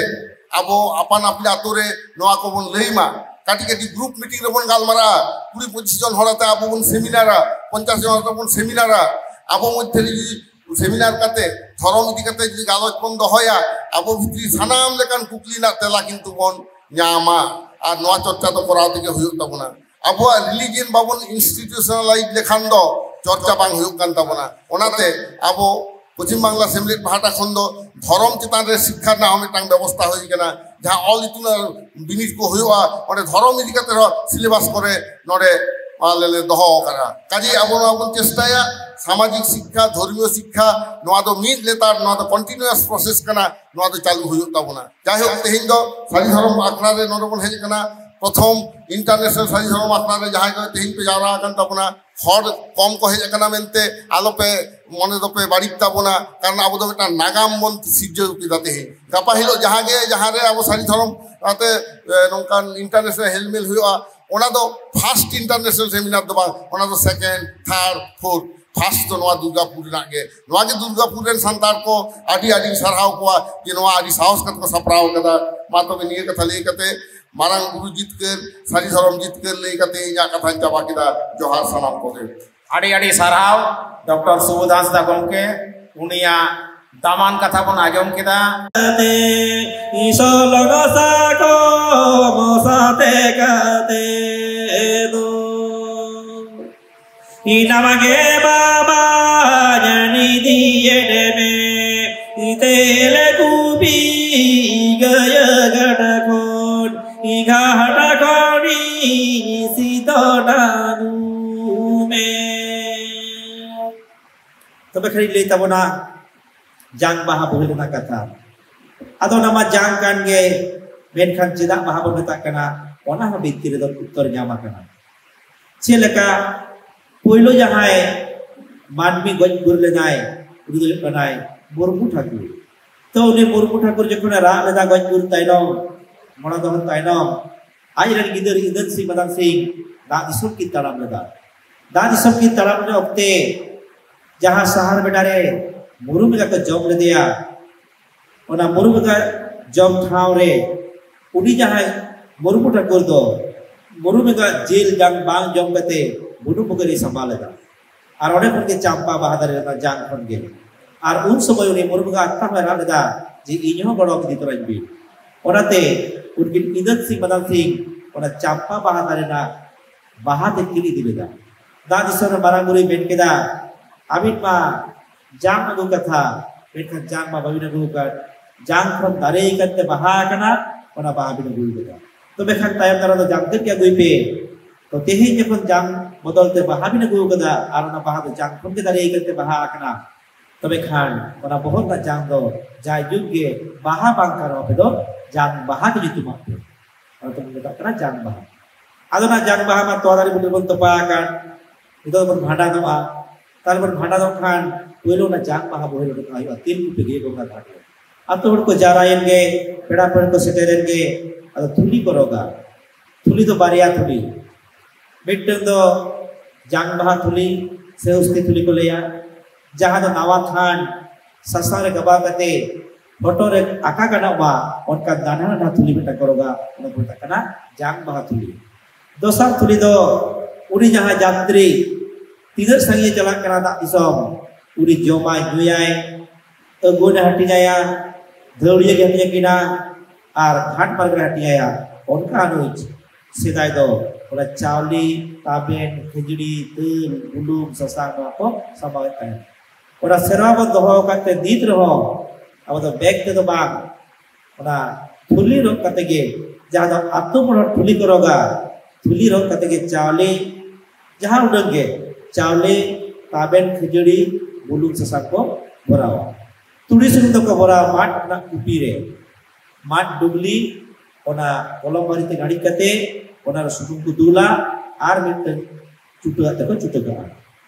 ᱟᱵᱚ ᱟᱯᱟᱱ ᱟᱹᱯᱤᱱ ᱟᱛᱳ ᱨᱮ ᱱᱚᱣᱟ ᱠᱚᱵᱚᱱ ᱞᱟᱹᱭ ᱢᱟ᱾ ᱠᱟᱹᱴᱤᱡ ᱠᱟᱹᱴᱤᱡ ᱜᱨᱩᱯ ᱢᱤᱴᱤᱝ ᱨᱮᱵᱚᱱ ᱜᱟᱞᱢᱟᱨᱟᱜᱼᱟ, ᱠᱩᱲᱤ ᱯᱚᱸᱪᱤᱥ ᱡᱚᱱ ᱦᱚᱲ ᱟᱛᱮ ᱟᱵᱚ ᱵᱚᱱ ᱥᱮᱢᱤᱱᱟᱨᱟ, ᱯᱚᱧᱪᱟᱥ ᱡᱚᱱ ᱟᱛᱮ ᱵᱚᱱ ᱥᱮᱢᱤᱱᱟᱨᱟ᱾ ᱟᱵᱚ ᱢᱚᱫᱽᱫᱷᱮ ᱨᱮ ᱡᱩᱫᱤ ᱥᱮᱢᱤᱱᱟᱨ ᱠᱟᱛᱮ ᱫᱷᱚᱨᱚᱢ ᱤᱫᱤ ᱠᱟᱛᱮ ᱡᱩᱫᱤ ᱜᱟᱞᱚᱪ ᱵᱚᱱ ᱫᱚᱦᱚᱭᱟ, ᱟᱵᱚ ᱵᱷᱤᱛᱨᱤ ᱥᱟᱱᱟᱢ ᱞᱮᱠᱟᱱ ᱠᱩᱠᱞᱤ ᱨᱮᱱᱟᱜ ᱛᱮᱞᱟ ᱠᱤᱱᱛᱩ ᱵᱚᱱ ᱧᱟᱢᱟ᱾ ᱟᱨ ᱱᱚᱣᱟ ᱪᱚᱨᱪᱟ ᱫᱚ ᱠᱚᱨᱟᱣ ᱛᱮᱜᱮ ᱦᱩᱭᱩᱜ ᱛᱟᱵᱚᱱᱟ᱾ ᱟᱵᱚᱣᱟᱜ ᱨᱤᱞᱤᱡᱤᱭᱚᱱ ᱵᱟᱵᱚᱱ ᱤᱱᱥᱴᱤᱴᱤᱭᱩᱥᱚᱱᱟᱞᱟᱭᱤᱡᱽ ᱞᱮᱠᱷᱟᱱ ᱫᱚ ᱪᱚᱨᱪᱟ ᱵᱟᱝ ᱦᱩᱭᱩᱜ ᱠᱟᱱ ᱛᱟᱵᱚᱱᱟ᱾ ᱚᱱᱟᱛᱮ ᱟᱵᱚ ᱯᱚᱪᱷᱤᱢ ᱵᱟᱝᱞᱟ ᱥᱮᱢᱞᱮᱫ ᱯᱟᱦᱴᱟ ᱠᱷᱚᱱ ᱫᱚ ᱫᱷᱚᱨᱚᱢ ᱪᱮᱛᱟᱱ ᱨᱮ ᱥᱤᱠᱠᱷᱟ ᱨᱮᱱᱟᱜ ᱦᱚᱸ ᱢᱤᱫᱴᱟᱝ ᱵᱮᱵᱚᱥᱛᱷᱟ ᱦᱩᱭ ᱠᱟᱱᱟ, ᱡᱟᱦᱟᱸ ᱚᱞ ᱤᱛᱩᱱ ᱟᱨ ᱵᱤᱱᱤᱰ ᱠᱚ ᱦᱩᱭᱩᱜᱼᱟ, ᱚᱸᱰᱮ ᱫᱷᱚᱨᱚᱢ ᱤᱫᱤ ᱠᱟᱛᱮ ᱦᱚᱸ ᱥᱤᱞᱮᱵᱟᱥ ᱠᱚᱨᱮ ᱱᱚᱰᱮ ᱟᱞᱮ ᱞᱮ ᱫᱚᱦᱚ ᱟᱠᱟᱫᱟ᱾ ᱠᱟᱡᱮ ᱟᱵᱚ ᱱᱚᱣᱟ ᱵᱚᱱ ᱪᱮᱥᱴᱟᱭᱟ, ᱥᱟᱢᱟᱡᱤᱠ ᱥᱤᱠᱠᱷᱟ, ᱫᱷᱚᱨᱢᱤᱭᱚ ᱥᱤᱠᱠᱷᱟ, ᱱᱚᱣᱟ ᱫᱚ ᱢᱤᱫ ᱞᱮᱛᱟᱲ, ᱱᱚᱣᱟ ᱫᱚ ᱠᱚᱱᱴᱤᱱᱩᱭᱟᱥ ᱯᱨᱚᱥᱮᱥ ᱠᱟᱱᱟ, ᱱᱚᱣᱟ ᱫᱚ ᱪᱟᱹᱞᱩ ᱦᱩᱭᱩᱜ ᱛᱟᱵᱚᱱᱟ᱾ ᱡᱟᱭᱦᱳᱠ, ᱛᱮᱦᱮᱧ ᱫᱚ ᱥᱟᱹᱨᱤ ᱫᱷᱚᱨᱚᱢ ᱟᱠᱷᱲᱟ ᱨᱮ ᱱᱚᱰᱮ ᱵᱚᱱ ᱦᱮᱡ ᱟᱠᱟᱱᱟ, ᱯᱨᱚᱛᱷᱚᱢ ᱤᱱᱴᱟᱨᱱᱮᱥᱱᱟᱞ ᱥᱟᱹᱨᱤ ᱫᱷᱚᱨᱚᱢ ᱟᱠᱷᱲᱟ ᱨᱮ ᱡᱟᱦᱟᱸᱭ ᱠᱚ ᱛᱮᱦᱮᱧ ᱯᱮ ᱡᱟᱣᱨᱟ ᱟᱠᱟᱱ ᱛᱟᱵᱚᱱᱟ, ᱦᱚᱲ ᱠᱚᱢ ᱠᱚ ᱦᱮᱡ ᱟᱠᱟᱱᱟ ᱢᱮᱱᱛᱮ ᱟᱞᱚᱯᱮ ᱢᱚᱱᱮ ᱫᱚᱯᱮ ᱵᱟᱹᱲᱤᱡ ᱛᱟᱵᱚᱱᱟ, ᱠᱟᱨᱚᱱ ᱟᱵᱚ ᱫᱚ ᱢᱤᱫᱴᱟᱝ ᱱᱟᱜᱟᱢ ᱵᱚᱱ ᱥᱤᱨᱡᱟᱹᱣ ᱠᱮᱫᱟ᱾ ᱛᱮᱦᱮᱧ ᱜᱟᱯᱟ ᱦᱤᱞᱳᱜ ᱡᱟᱦᱟᱸ ᱜᱮ, ᱡᱟᱦᱟᱸ ᱨᱮ ᱟᱵᱚ ᱥᱟᱹᱨᱤ ᱫᱷᱚᱨᱚᱢ ᱟᱛᱮ, ᱮ, ᱱᱚᱝᱠᱟᱱ ᱤᱱᱴᱟᱨᱱᱮᱥᱱᱟᱞ ᱦᱮᱞᱢᱮᱞ ᱦᱩᱭᱩᱜᱼᱟ, ᱚᱱᱟ ᱫᱚ ᱯᱷᱟᱨᱥᱴ ᱤᱱᱴᱟᱨᱱᱮᱥᱱᱟᱞ ᱥᱮᱢᱤᱱᱟᱨ ᱫᱚ ᱵᱟᱝ, ᱚᱱᱟ ᱫᱚ ᱥᱮᱠᱮᱱᱰ, ᱛᱷᱟᱨᱰ, ᱯᱷᱳᱨᱛᱷ᱾ ᱯᱷᱟᱨᱥᱴ ᱫᱚ ᱱᱚᱣᱟ ᱫᱩᱨᱜᱟᱯᱩᱨ ᱨᱮᱱᱟᱜ ᱜᱮ᱾ ᱱᱚᱣᱟ ᱜᱮ ᱫᱩᱨᱜᱟᱯᱩᱨ ᱨᱮᱱ ᱥᱟᱱᱛᱟᱲ ᱠᱚ ᱟᱹᱰᱤ ᱟᱹᱰᱤ ᱥᱟᱨᱦᱟᱣ ᱠᱚᱣᱟ ᱡᱮ ᱱᱚᱣᱟ ᱟᱹᱰᱤ ᱥᱟᱦᱚᱥ ᱠᱟᱛᱮ ᱠᱚ ᱥᱟᱯᱲᱟᱣ ᱠᱟᱫᱟ᱾ ᱢᱟ ᱛᱚᱵᱮ ᱱᱤᱭᱟᱹ ᱠᱟᱛᱷᱟ ᱞᱟᱹᱭ ᱠᱟᱛᱮ ᱢᱟᱨᱟᱝ ᱵᱩᱨᱩ ᱡᱤᱛᱠᱟᱹᱨ, ᱥᱟᱹᱨᱤ ᱫᱷᱚᱨᱚᱢ ᱡᱤᱛᱠᱟᱹᱨ ᱞᱟᱹᱭ ᱠᱟᱛᱮ ᱤᱧᱟᱹᱜ ᱠᱟᱛᱷᱟᱧ ᱪᱟᱵᱟ ᱠᱮᱫᱟ᱾ ᱡᱚᱦᱟᱨ ᱥᱟᱱᱟᱢ ᱠᱚᱜᱮ᱾ ᱟᱹᱰᱤ ᱟᱹᱰᱤ ᱥᱟᱨᱦᱟᱣ ᱰᱚᱠᱴᱚᱨ ᱥᱩᱵᱳᱫᱷ ᱦᱟᱸᱥᱫᱟ ᱜᱚᱢᱠᱮ, ᱩᱱᱤᱭᱟᱜ ᱫᱟᱢᱟᱱ ᱠᱟᱛᱷᱟ ᱵᱚᱱ ᱟᱸᱡᱚᱢ ᱠᱮᱫᱟ᱾ ᱤᱥᱚᱞ ᱜᱚᱥᱟ ᱠᱚ ᱢᱚᱥᱟᱛᱮ ᱠᱟᱛᱮ ᱫᱚ ᱤᱱᱟᱢ ᱜᱮ ᱵᱟᱵᱟ ᱧᱟᱱᱤ ᱫᱤᱭᱮ ᱰᱮᱢᱮ ᱤᱛᱮᱞᱮ ᱠᱩᱵᱤ ᱜᱟᱭᱟ ᱜᱟᱰᱟ ᱠᱷᱚᱱ ᱤᱜᱷᱟ ᱦᱟᱴᱟ ᱠᱷᱚᱱᱤ ᱥᱤᱫᱚᱱᱟ ᱜᱩᱢᱮ᱾ ᱛᱚᱵᱮ ᱠᱷᱟᱱ ᱤᱧ ᱞᱟᱹᱭ ᱛᱟᱵᱚᱱᱟ ᱡᱟᱝ ᱵᱟᱦᱟ ᱵᱳᱦᱮᱞ ᱨᱮᱱᱟᱜ ᱠᱟᱛᱷᱟ᱾ ᱟᱫᱚ ᱚᱱᱟ ᱢᱟ ᱡᱟᱝ ᱠᱟᱱ ᱜᱮ, ᱢᱮᱱᱠᱷᱟᱱ ᱪᱮᱫᱟᱜ ᱵᱟᱦᱟ ᱵᱚᱱ ᱢᱮᱛᱟᱜ ᱠᱟᱱᱟ, ᱚᱱᱟ ᱦᱚᱸ ᱵᱤᱱᱛᱤ ᱨᱮᱫᱚ ᱩᱛᱛᱚᱨ ᱧᱟᱢ ᱟᱠᱟᱱᱟ᱾ ᱪᱮᱫ ᱞᱮᱠᱟ? ᱯᱳᱭᱞᱳ ᱡᱟᱦᱟᱸᱭ ᱢᱟᱹᱱᱢᱤ ᱜᱚᱡ ᱜᱩᱨ ᱞᱮᱱᱟᱭ, ᱩᱱᱤ ᱫᱚ ᱦᱩᱭᱩᱜ ᱠᱟᱱᱟᱭ ᱢᱩᱨᱢᱩ ᱴᱷᱟᱹᱠᱩᱨ᱾ ᱛᱚ ᱩᱱᱤ ᱢᱩᱨᱢᱩ ᱴᱷᱟᱹᱠᱩᱨ ᱡᱚᱠᱷᱚᱱᱮ ᱨᱟᱜ ᱞᱮᱫᱟ ᱜᱚᱡ ᱜᱩᱨ ᱛᱟᱭᱱᱚᱢ, ᱢᱚᱲᱟ ᱫᱚᱦᱚ ᱛᱟᱭᱱᱚᱢ, ᱟᱡ ᱨᱮᱱ ᱜᱤᱫᱟᱹᱨ ᱤᱫᱟᱹᱱ ᱥᱤᱝ ᱢᱟᱫᱟᱱ ᱥᱤᱝ ᱫᱟᱜ ᱫᱤᱥᱚᱢ ᱠᱤᱱ ᱛᱟᱲᱟᱢ ᱞᱮᱫᱟ᱾ ᱫᱟᱜ ᱫᱤᱥᱚᱢ ᱠᱤᱱ ᱛᱟᱲᱟᱢ ᱞᱮᱫ ᱚᱠᱛᱮ ᱡᱟᱦᱟᱸ ᱥᱟᱦᱟᱨ ᱵᱮᱰᱟ ᱨᱮ ᱢᱩᱨᱩᱢ ᱞᱮᱠᱟ ᱠᱚ ᱡᱚᱢ ᱞᱮᱫᱮᱭᱟ, ᱚᱱᱟ ᱢᱩᱨᱩᱢ ᱞᱮᱠᱟ ᱡᱚᱢ ᱴᱷᱟᱶ ᱨᱮ ᱩᱱᱤ ᱡᱟᱦᱟᱸᱭ ᱢᱩᱨᱢᱩ ᱴᱷᱟᱹᱠᱩᱨ ᱫᱚ ᱢᱩᱨᱩᱢ ᱞᱮᱠᱟ ᱡᱤᱞ ᱡᱟᱝ ᱵᱟᱝ ᱡᱚᱢ ᱠᱟᱛᱮ ᱵᱩᱱᱩᱢ ᱵᱷᱩᱜᱟᱹᱜ ᱨᱮ ᱥᱟᱢᱵᱟᱣ ᱞᱮᱫᱟ᱾ ᱟᱨ ᱚᱸᱰᱮ ᱠᱷᱚᱱ ᱜᱮ ᱪᱟᱢᱯᱟ ᱵᱟᱦᱟ ᱫᱟᱨᱮ ᱨᱮᱱᱟᱜ ᱡᱟᱝ ᱠᱷᱚᱱ ᱜᱮ᱾ ᱟᱨ ᱩᱱ ᱥᱚᱢᱚᱭ ᱩᱱᱤ ᱢᱩᱨᱢᱩ ᱜᱮ ᱟᱛᱢᱟ ᱦᱚᱸᱭ ᱨᱟᱜ ᱞᱮᱫᱟ ᱡᱮ, "ᱤᱧ ᱦᱚᱸ ᱜᱚᱲᱚ ᱤᱫᱤ ᱛᱚᱨᱟᱧ ᱵᱤᱱ᱾" ᱚᱱᱟᱛᱮ ᱩᱱᱠᱤᱱ ᱤᱫᱟᱹᱱ ᱥᱤᱝ ᱢᱟᱫᱟᱱ ᱥᱤᱝ ᱚᱱᱟ ᱪᱟᱢᱯᱟ ᱵᱟᱦᱟ ᱫᱟᱨᱮ ᱨᱮᱱᱟᱜ ᱵᱟᱦᱟ ᱛᱮ ᱠᱤᱱ ᱤᱫᱤ ᱞᱮᱫᱟ᱾ ᱫᱟᱜ ᱫᱤᱥᱚᱢ ᱨᱮ ᱢᱟᱨᱟᱝ ᱵᱩᱨᱩᱭ ᱢᱮᱱ ᱠᱮᱫᱟ, "ᱟᱹᱵᱤᱱ ᱢᱟ ᱡᱟᱝ ᱟᱹᱜᱩ ᱠᱟᱛᱷᱟ, ᱢᱮᱱᱠᱷᱟᱱ ᱡᱟᱝ ᱢᱟ ᱵᱟᱹᱵᱤᱱ ᱟᱹᱜᱩ ᱟᱠᱟᱫ᱾ ᱡᱟᱝ ᱠᱷᱚᱱ ᱫᱟᱨᱮ ᱟᱠᱟᱱ ᱛᱮ ᱵᱟᱦᱟ ᱟᱠᱟᱱᱟ, ᱚᱱᱟ ᱵᱟᱦᱟ ᱵᱤᱱ ᱟᱹᱜᱩ ᱠᱟᱫᱟ᱾ ᱛᱚᱵᱮ ᱠᱷᱟᱱ ᱛᱟᱭᱚᱢ ᱫᱟᱨᱟᱢ ᱫᱚ ᱡᱟᱝ ᱛᱮᱫ ᱜᱮ ᱟᱹᱜᱩᱭ ᱯᱮ᱾" ᱛᱚ ᱛᱮᱦᱮᱧ ᱡᱚᱠᱷᱚᱱ ᱡᱟᱝ ᱵᱚᱫᱚᱞ ᱛᱮ ᱵᱟᱦᱟ ᱵᱤᱱ ᱟᱹᱜᱩ ᱠᱟᱫᱟ ᱟᱨ ᱚᱱᱟ ᱵᱟᱦᱟ ᱫᱚ ᱡᱟᱝ ᱠᱷᱚᱱ ᱜᱮ ᱫᱟᱨᱮ ᱟᱠᱟᱱ ᱛᱮ ᱵᱟᱦᱟ ᱟᱠᱟᱱᱟ, ᱛᱚᱵᱮ ᱠᱷᱟᱱ ᱚᱱᱟ ᱵᱚᱦᱚᱜ ᱨᱮᱱᱟᱜ ᱡᱟᱝ ᱫᱚ ᱡᱟᱭᱡᱩᱜᱽ ᱜᱮ ᱵᱟᱦᱟ ᱵᱟᱝ ᱠᱟᱱ ᱨᱮᱦᱚᱸ ᱟᱯᱮ ᱫᱚ ᱡᱟᱝ ᱵᱟᱦᱟ ᱜᱮ ᱧᱩᱛᱩᱢᱟᱜ ᱯᱮ᱾ ᱚᱱᱟ ᱛᱮᱵᱚᱱ ᱢᱮᱛᱟᱜ ᱠᱟᱱᱟ ᱡᱟᱝ ᱵᱟᱦᱟ᱾ ᱟᱫᱚ ᱚᱱᱟ ᱡᱟᱝ ᱵᱟᱦᱟ ᱢᱟ ᱛᱚᱣᱟ ᱫᱟᱨᱮ ᱵᱩᱴᱟᱹ ᱨᱮᱵᱚᱱ ᱛᱚᱯᱟ ᱟᱠᱟᱱ, ᱱᱤᱛᱚᱜ ᱫᱚᱵᱚᱱ ᱵᱷᱟᱸᱰᱟᱱᱚᱜᱼᱟ᱾ ᱛᱟᱨᱯᱚᱨ ᱵᱷᱟᱸᱰᱟᱱᱚᱜ ᱠᱷᱟᱱ ᱯᱳᱭᱞᱳ ᱚᱱᱟ ᱡᱟᱝ ᱵᱟᱦᱟ ᱵᱳᱦᱮᱞ ᱩᱰᱩᱠ ᱦᱩᱭᱩᱜᱼᱟ ᱛᱮᱞᱠᱩᱯᱤ ᱜᱮ ᱜᱚᱝᱜᱟ ᱜᱷᱟᱴ ᱨᱮ᱾ ᱟᱛᱳ ᱦᱚᱲ ᱠᱚ ᱡᱟᱣᱨᱟᱭᱮᱱ ᱜᱮ, ᱯᱮᱲᱟ ᱯᱟᱹᱲᱦᱟᱹ ᱠᱚ ᱥᱮᱴᱮᱨᱮᱱ ᱜᱮ, ᱟᱫᱚ ᱛᱷᱩᱞᱤ ᱠᱚ ᱨᱚᱜᱟ᱾ ᱛᱷᱩᱞᱤ ᱫᱚ ᱵᱟᱨᱭᱟ ᱛᱷᱩᱞᱤ, ᱢᱤᱫᱴᱟᱝ ᱫᱚ ᱡᱟᱝ ᱵᱟᱦᱟ ᱛᱷᱩᱞᱤ ᱥᱮ ᱩᱥᱛᱤ ᱛᱷᱩᱞᱤ ᱠᱚ ᱞᱟᱹᱭᱟ, ᱡᱟᱦᱟᱸ ᱫᱚ ᱱᱟᱣᱟ ᱛᱷᱟᱱ ᱥᱟᱥᱟᱝ ᱨᱮ ᱜᱟᱵᱟᱣ ᱠᱟᱛᱮ ᱦᱚᱴᱚᱜ ᱨᱮ ᱟᱠᱟ ᱜᱟᱱᱚᱜ ᱢᱟ, ᱚᱱᱠᱟ ᱱᱟᱱᱦᱟ ᱱᱟᱱᱦᱟ ᱛᱷᱩᱞᱤ ᱢᱤᱫᱴᱟᱝ ᱠᱚ ᱨᱚᱜᱟ, ᱚᱱᱟ ᱠᱚ ᱢᱮᱛᱟᱜ ᱠᱟᱱᱟ ᱡᱟᱝ ᱵᱟᱦᱟ ᱛᱷᱩᱞᱤ᱾ ᱫᱚᱥᱟᱨ ᱛᱷᱩᱞᱤ ᱫᱚ ᱩᱱᱤ ᱡᱟᱦᱟᱸ ᱡᱟᱛᱨᱤ ᱛᱤᱱᱟᱹᱜ ᱥᱟᱺᱜᱤᱧᱮ ᱪᱟᱞᱟᱜ ᱠᱟᱱᱟ ᱫᱟᱜ ᱫᱤᱥᱚᱢ, ᱩᱱᱤ ᱡᱚᱢᱟᱭ ᱧᱩᱭᱟᱭ, ᱟᱹᱜᱩᱱᱮ ᱦᱟᱹᱴᱤᱧᱟᱭᱟ, ᱫᱷᱟᱹᱣᱲᱤᱭᱟᱹ ᱜᱮ ᱦᱟᱹᱴᱤᱧ ᱟᱹᱠᱤᱱᱟ ᱟᱨ ᱜᱷᱟᱴ ᱯᱟᱨᱜᱟᱱᱟ ᱦᱟᱹᱴᱤᱧᱟᱭᱟ᱾ ᱚᱱᱠᱟ ᱟᱹᱱᱩᱡ ᱥᱮᱫᱟᱭ ᱫᱚ ᱚᱱᱟ ᱪᱟᱣᱞᱮ, ᱛᱟᱵᱮᱱ, ᱠᱷᱟᱹᱡᱟᱹᱲᱤ, ᱫᱟᱹᱞ, ᱵᱩᱞᱩᱝ, ᱥᱟᱥᱟᱝ, ᱱᱚᱣᱟ ᱠᱚ ᱥᱟᱢᱵᱟᱣᱮᱫ ᱛᱟᱦᱮᱸᱫ᱾ ᱚᱱᱟ ᱥᱮᱨᱣᱟ ᱵᱚᱱ ᱫᱚᱦᱚ ᱟᱠᱟᱫ ᱛᱮ ᱱᱤᱛ ᱨᱮᱦᱚᱸ ᱟᱵᱚ ᱫᱚ ᱵᱮᱜᱽ ᱛᱮᱫᱚ ᱵᱟᱝ, ᱚᱱᱟ ᱛᱷᱩᱞᱤ ᱨᱚᱜ ᱠᱟᱛᱮ ᱜᱮ, ᱡᱟᱦᱟᱸ ᱫᱚ ᱟᱛᱳ ᱢᱚᱬᱮ ᱦᱚᱲ ᱛᱷᱩᱞᱤ ᱠᱚ ᱨᱚᱜᱟ, ᱛᱷᱩᱞᱤ ᱨᱚᱜ ᱠᱟᱛᱮ ᱜᱮ ᱪᱟᱣᱞᱮ, ᱡᱟᱦᱟᱸ ᱩᱰᱟᱹᱝ ᱜᱮ ᱪᱟᱣᱞᱮ, ᱛᱟᱵᱮᱱ, ᱠᱷᱟᱹᱡᱟᱹᱲᱤ, ᱵᱩᱞᱩᱝ ᱥᱟᱥᱟᱝ ᱠᱚ ᱵᱷᱚᱨᱟᱣᱟ᱾ ᱛᱩᱲᱤ ᱥᱩᱱᱩᱢ ᱫᱚᱠᱚ ᱵᱷᱚᱨᱟᱣᱟ ᱢᱟᱫ ᱨᱮᱱᱟᱜ ᱠᱩᱯᱤ ᱨᱮ, ᱢᱟᱫ ᱰᱩᱵᱞᱤ, ᱚᱱᱟ ᱠᱚᱞᱚᱢ ᱢᱟᱹᱨᱤᱪ ᱛᱮ ᱜᱟᱹᱲᱤᱡ ᱠᱟᱛᱮ ᱚᱱᱟ ᱨᱮ ᱥᱩᱱᱩᱢ ᱠᱚ ᱫᱩᱞᱟ ᱟᱨ ᱢᱤᱫᱴᱟᱝ ᱪᱩᱴᱟᱹ ᱟᱛᱮ ᱠᱚ ᱪᱩᱴᱟᱹ ᱠᱟᱜᱼᱟ᱾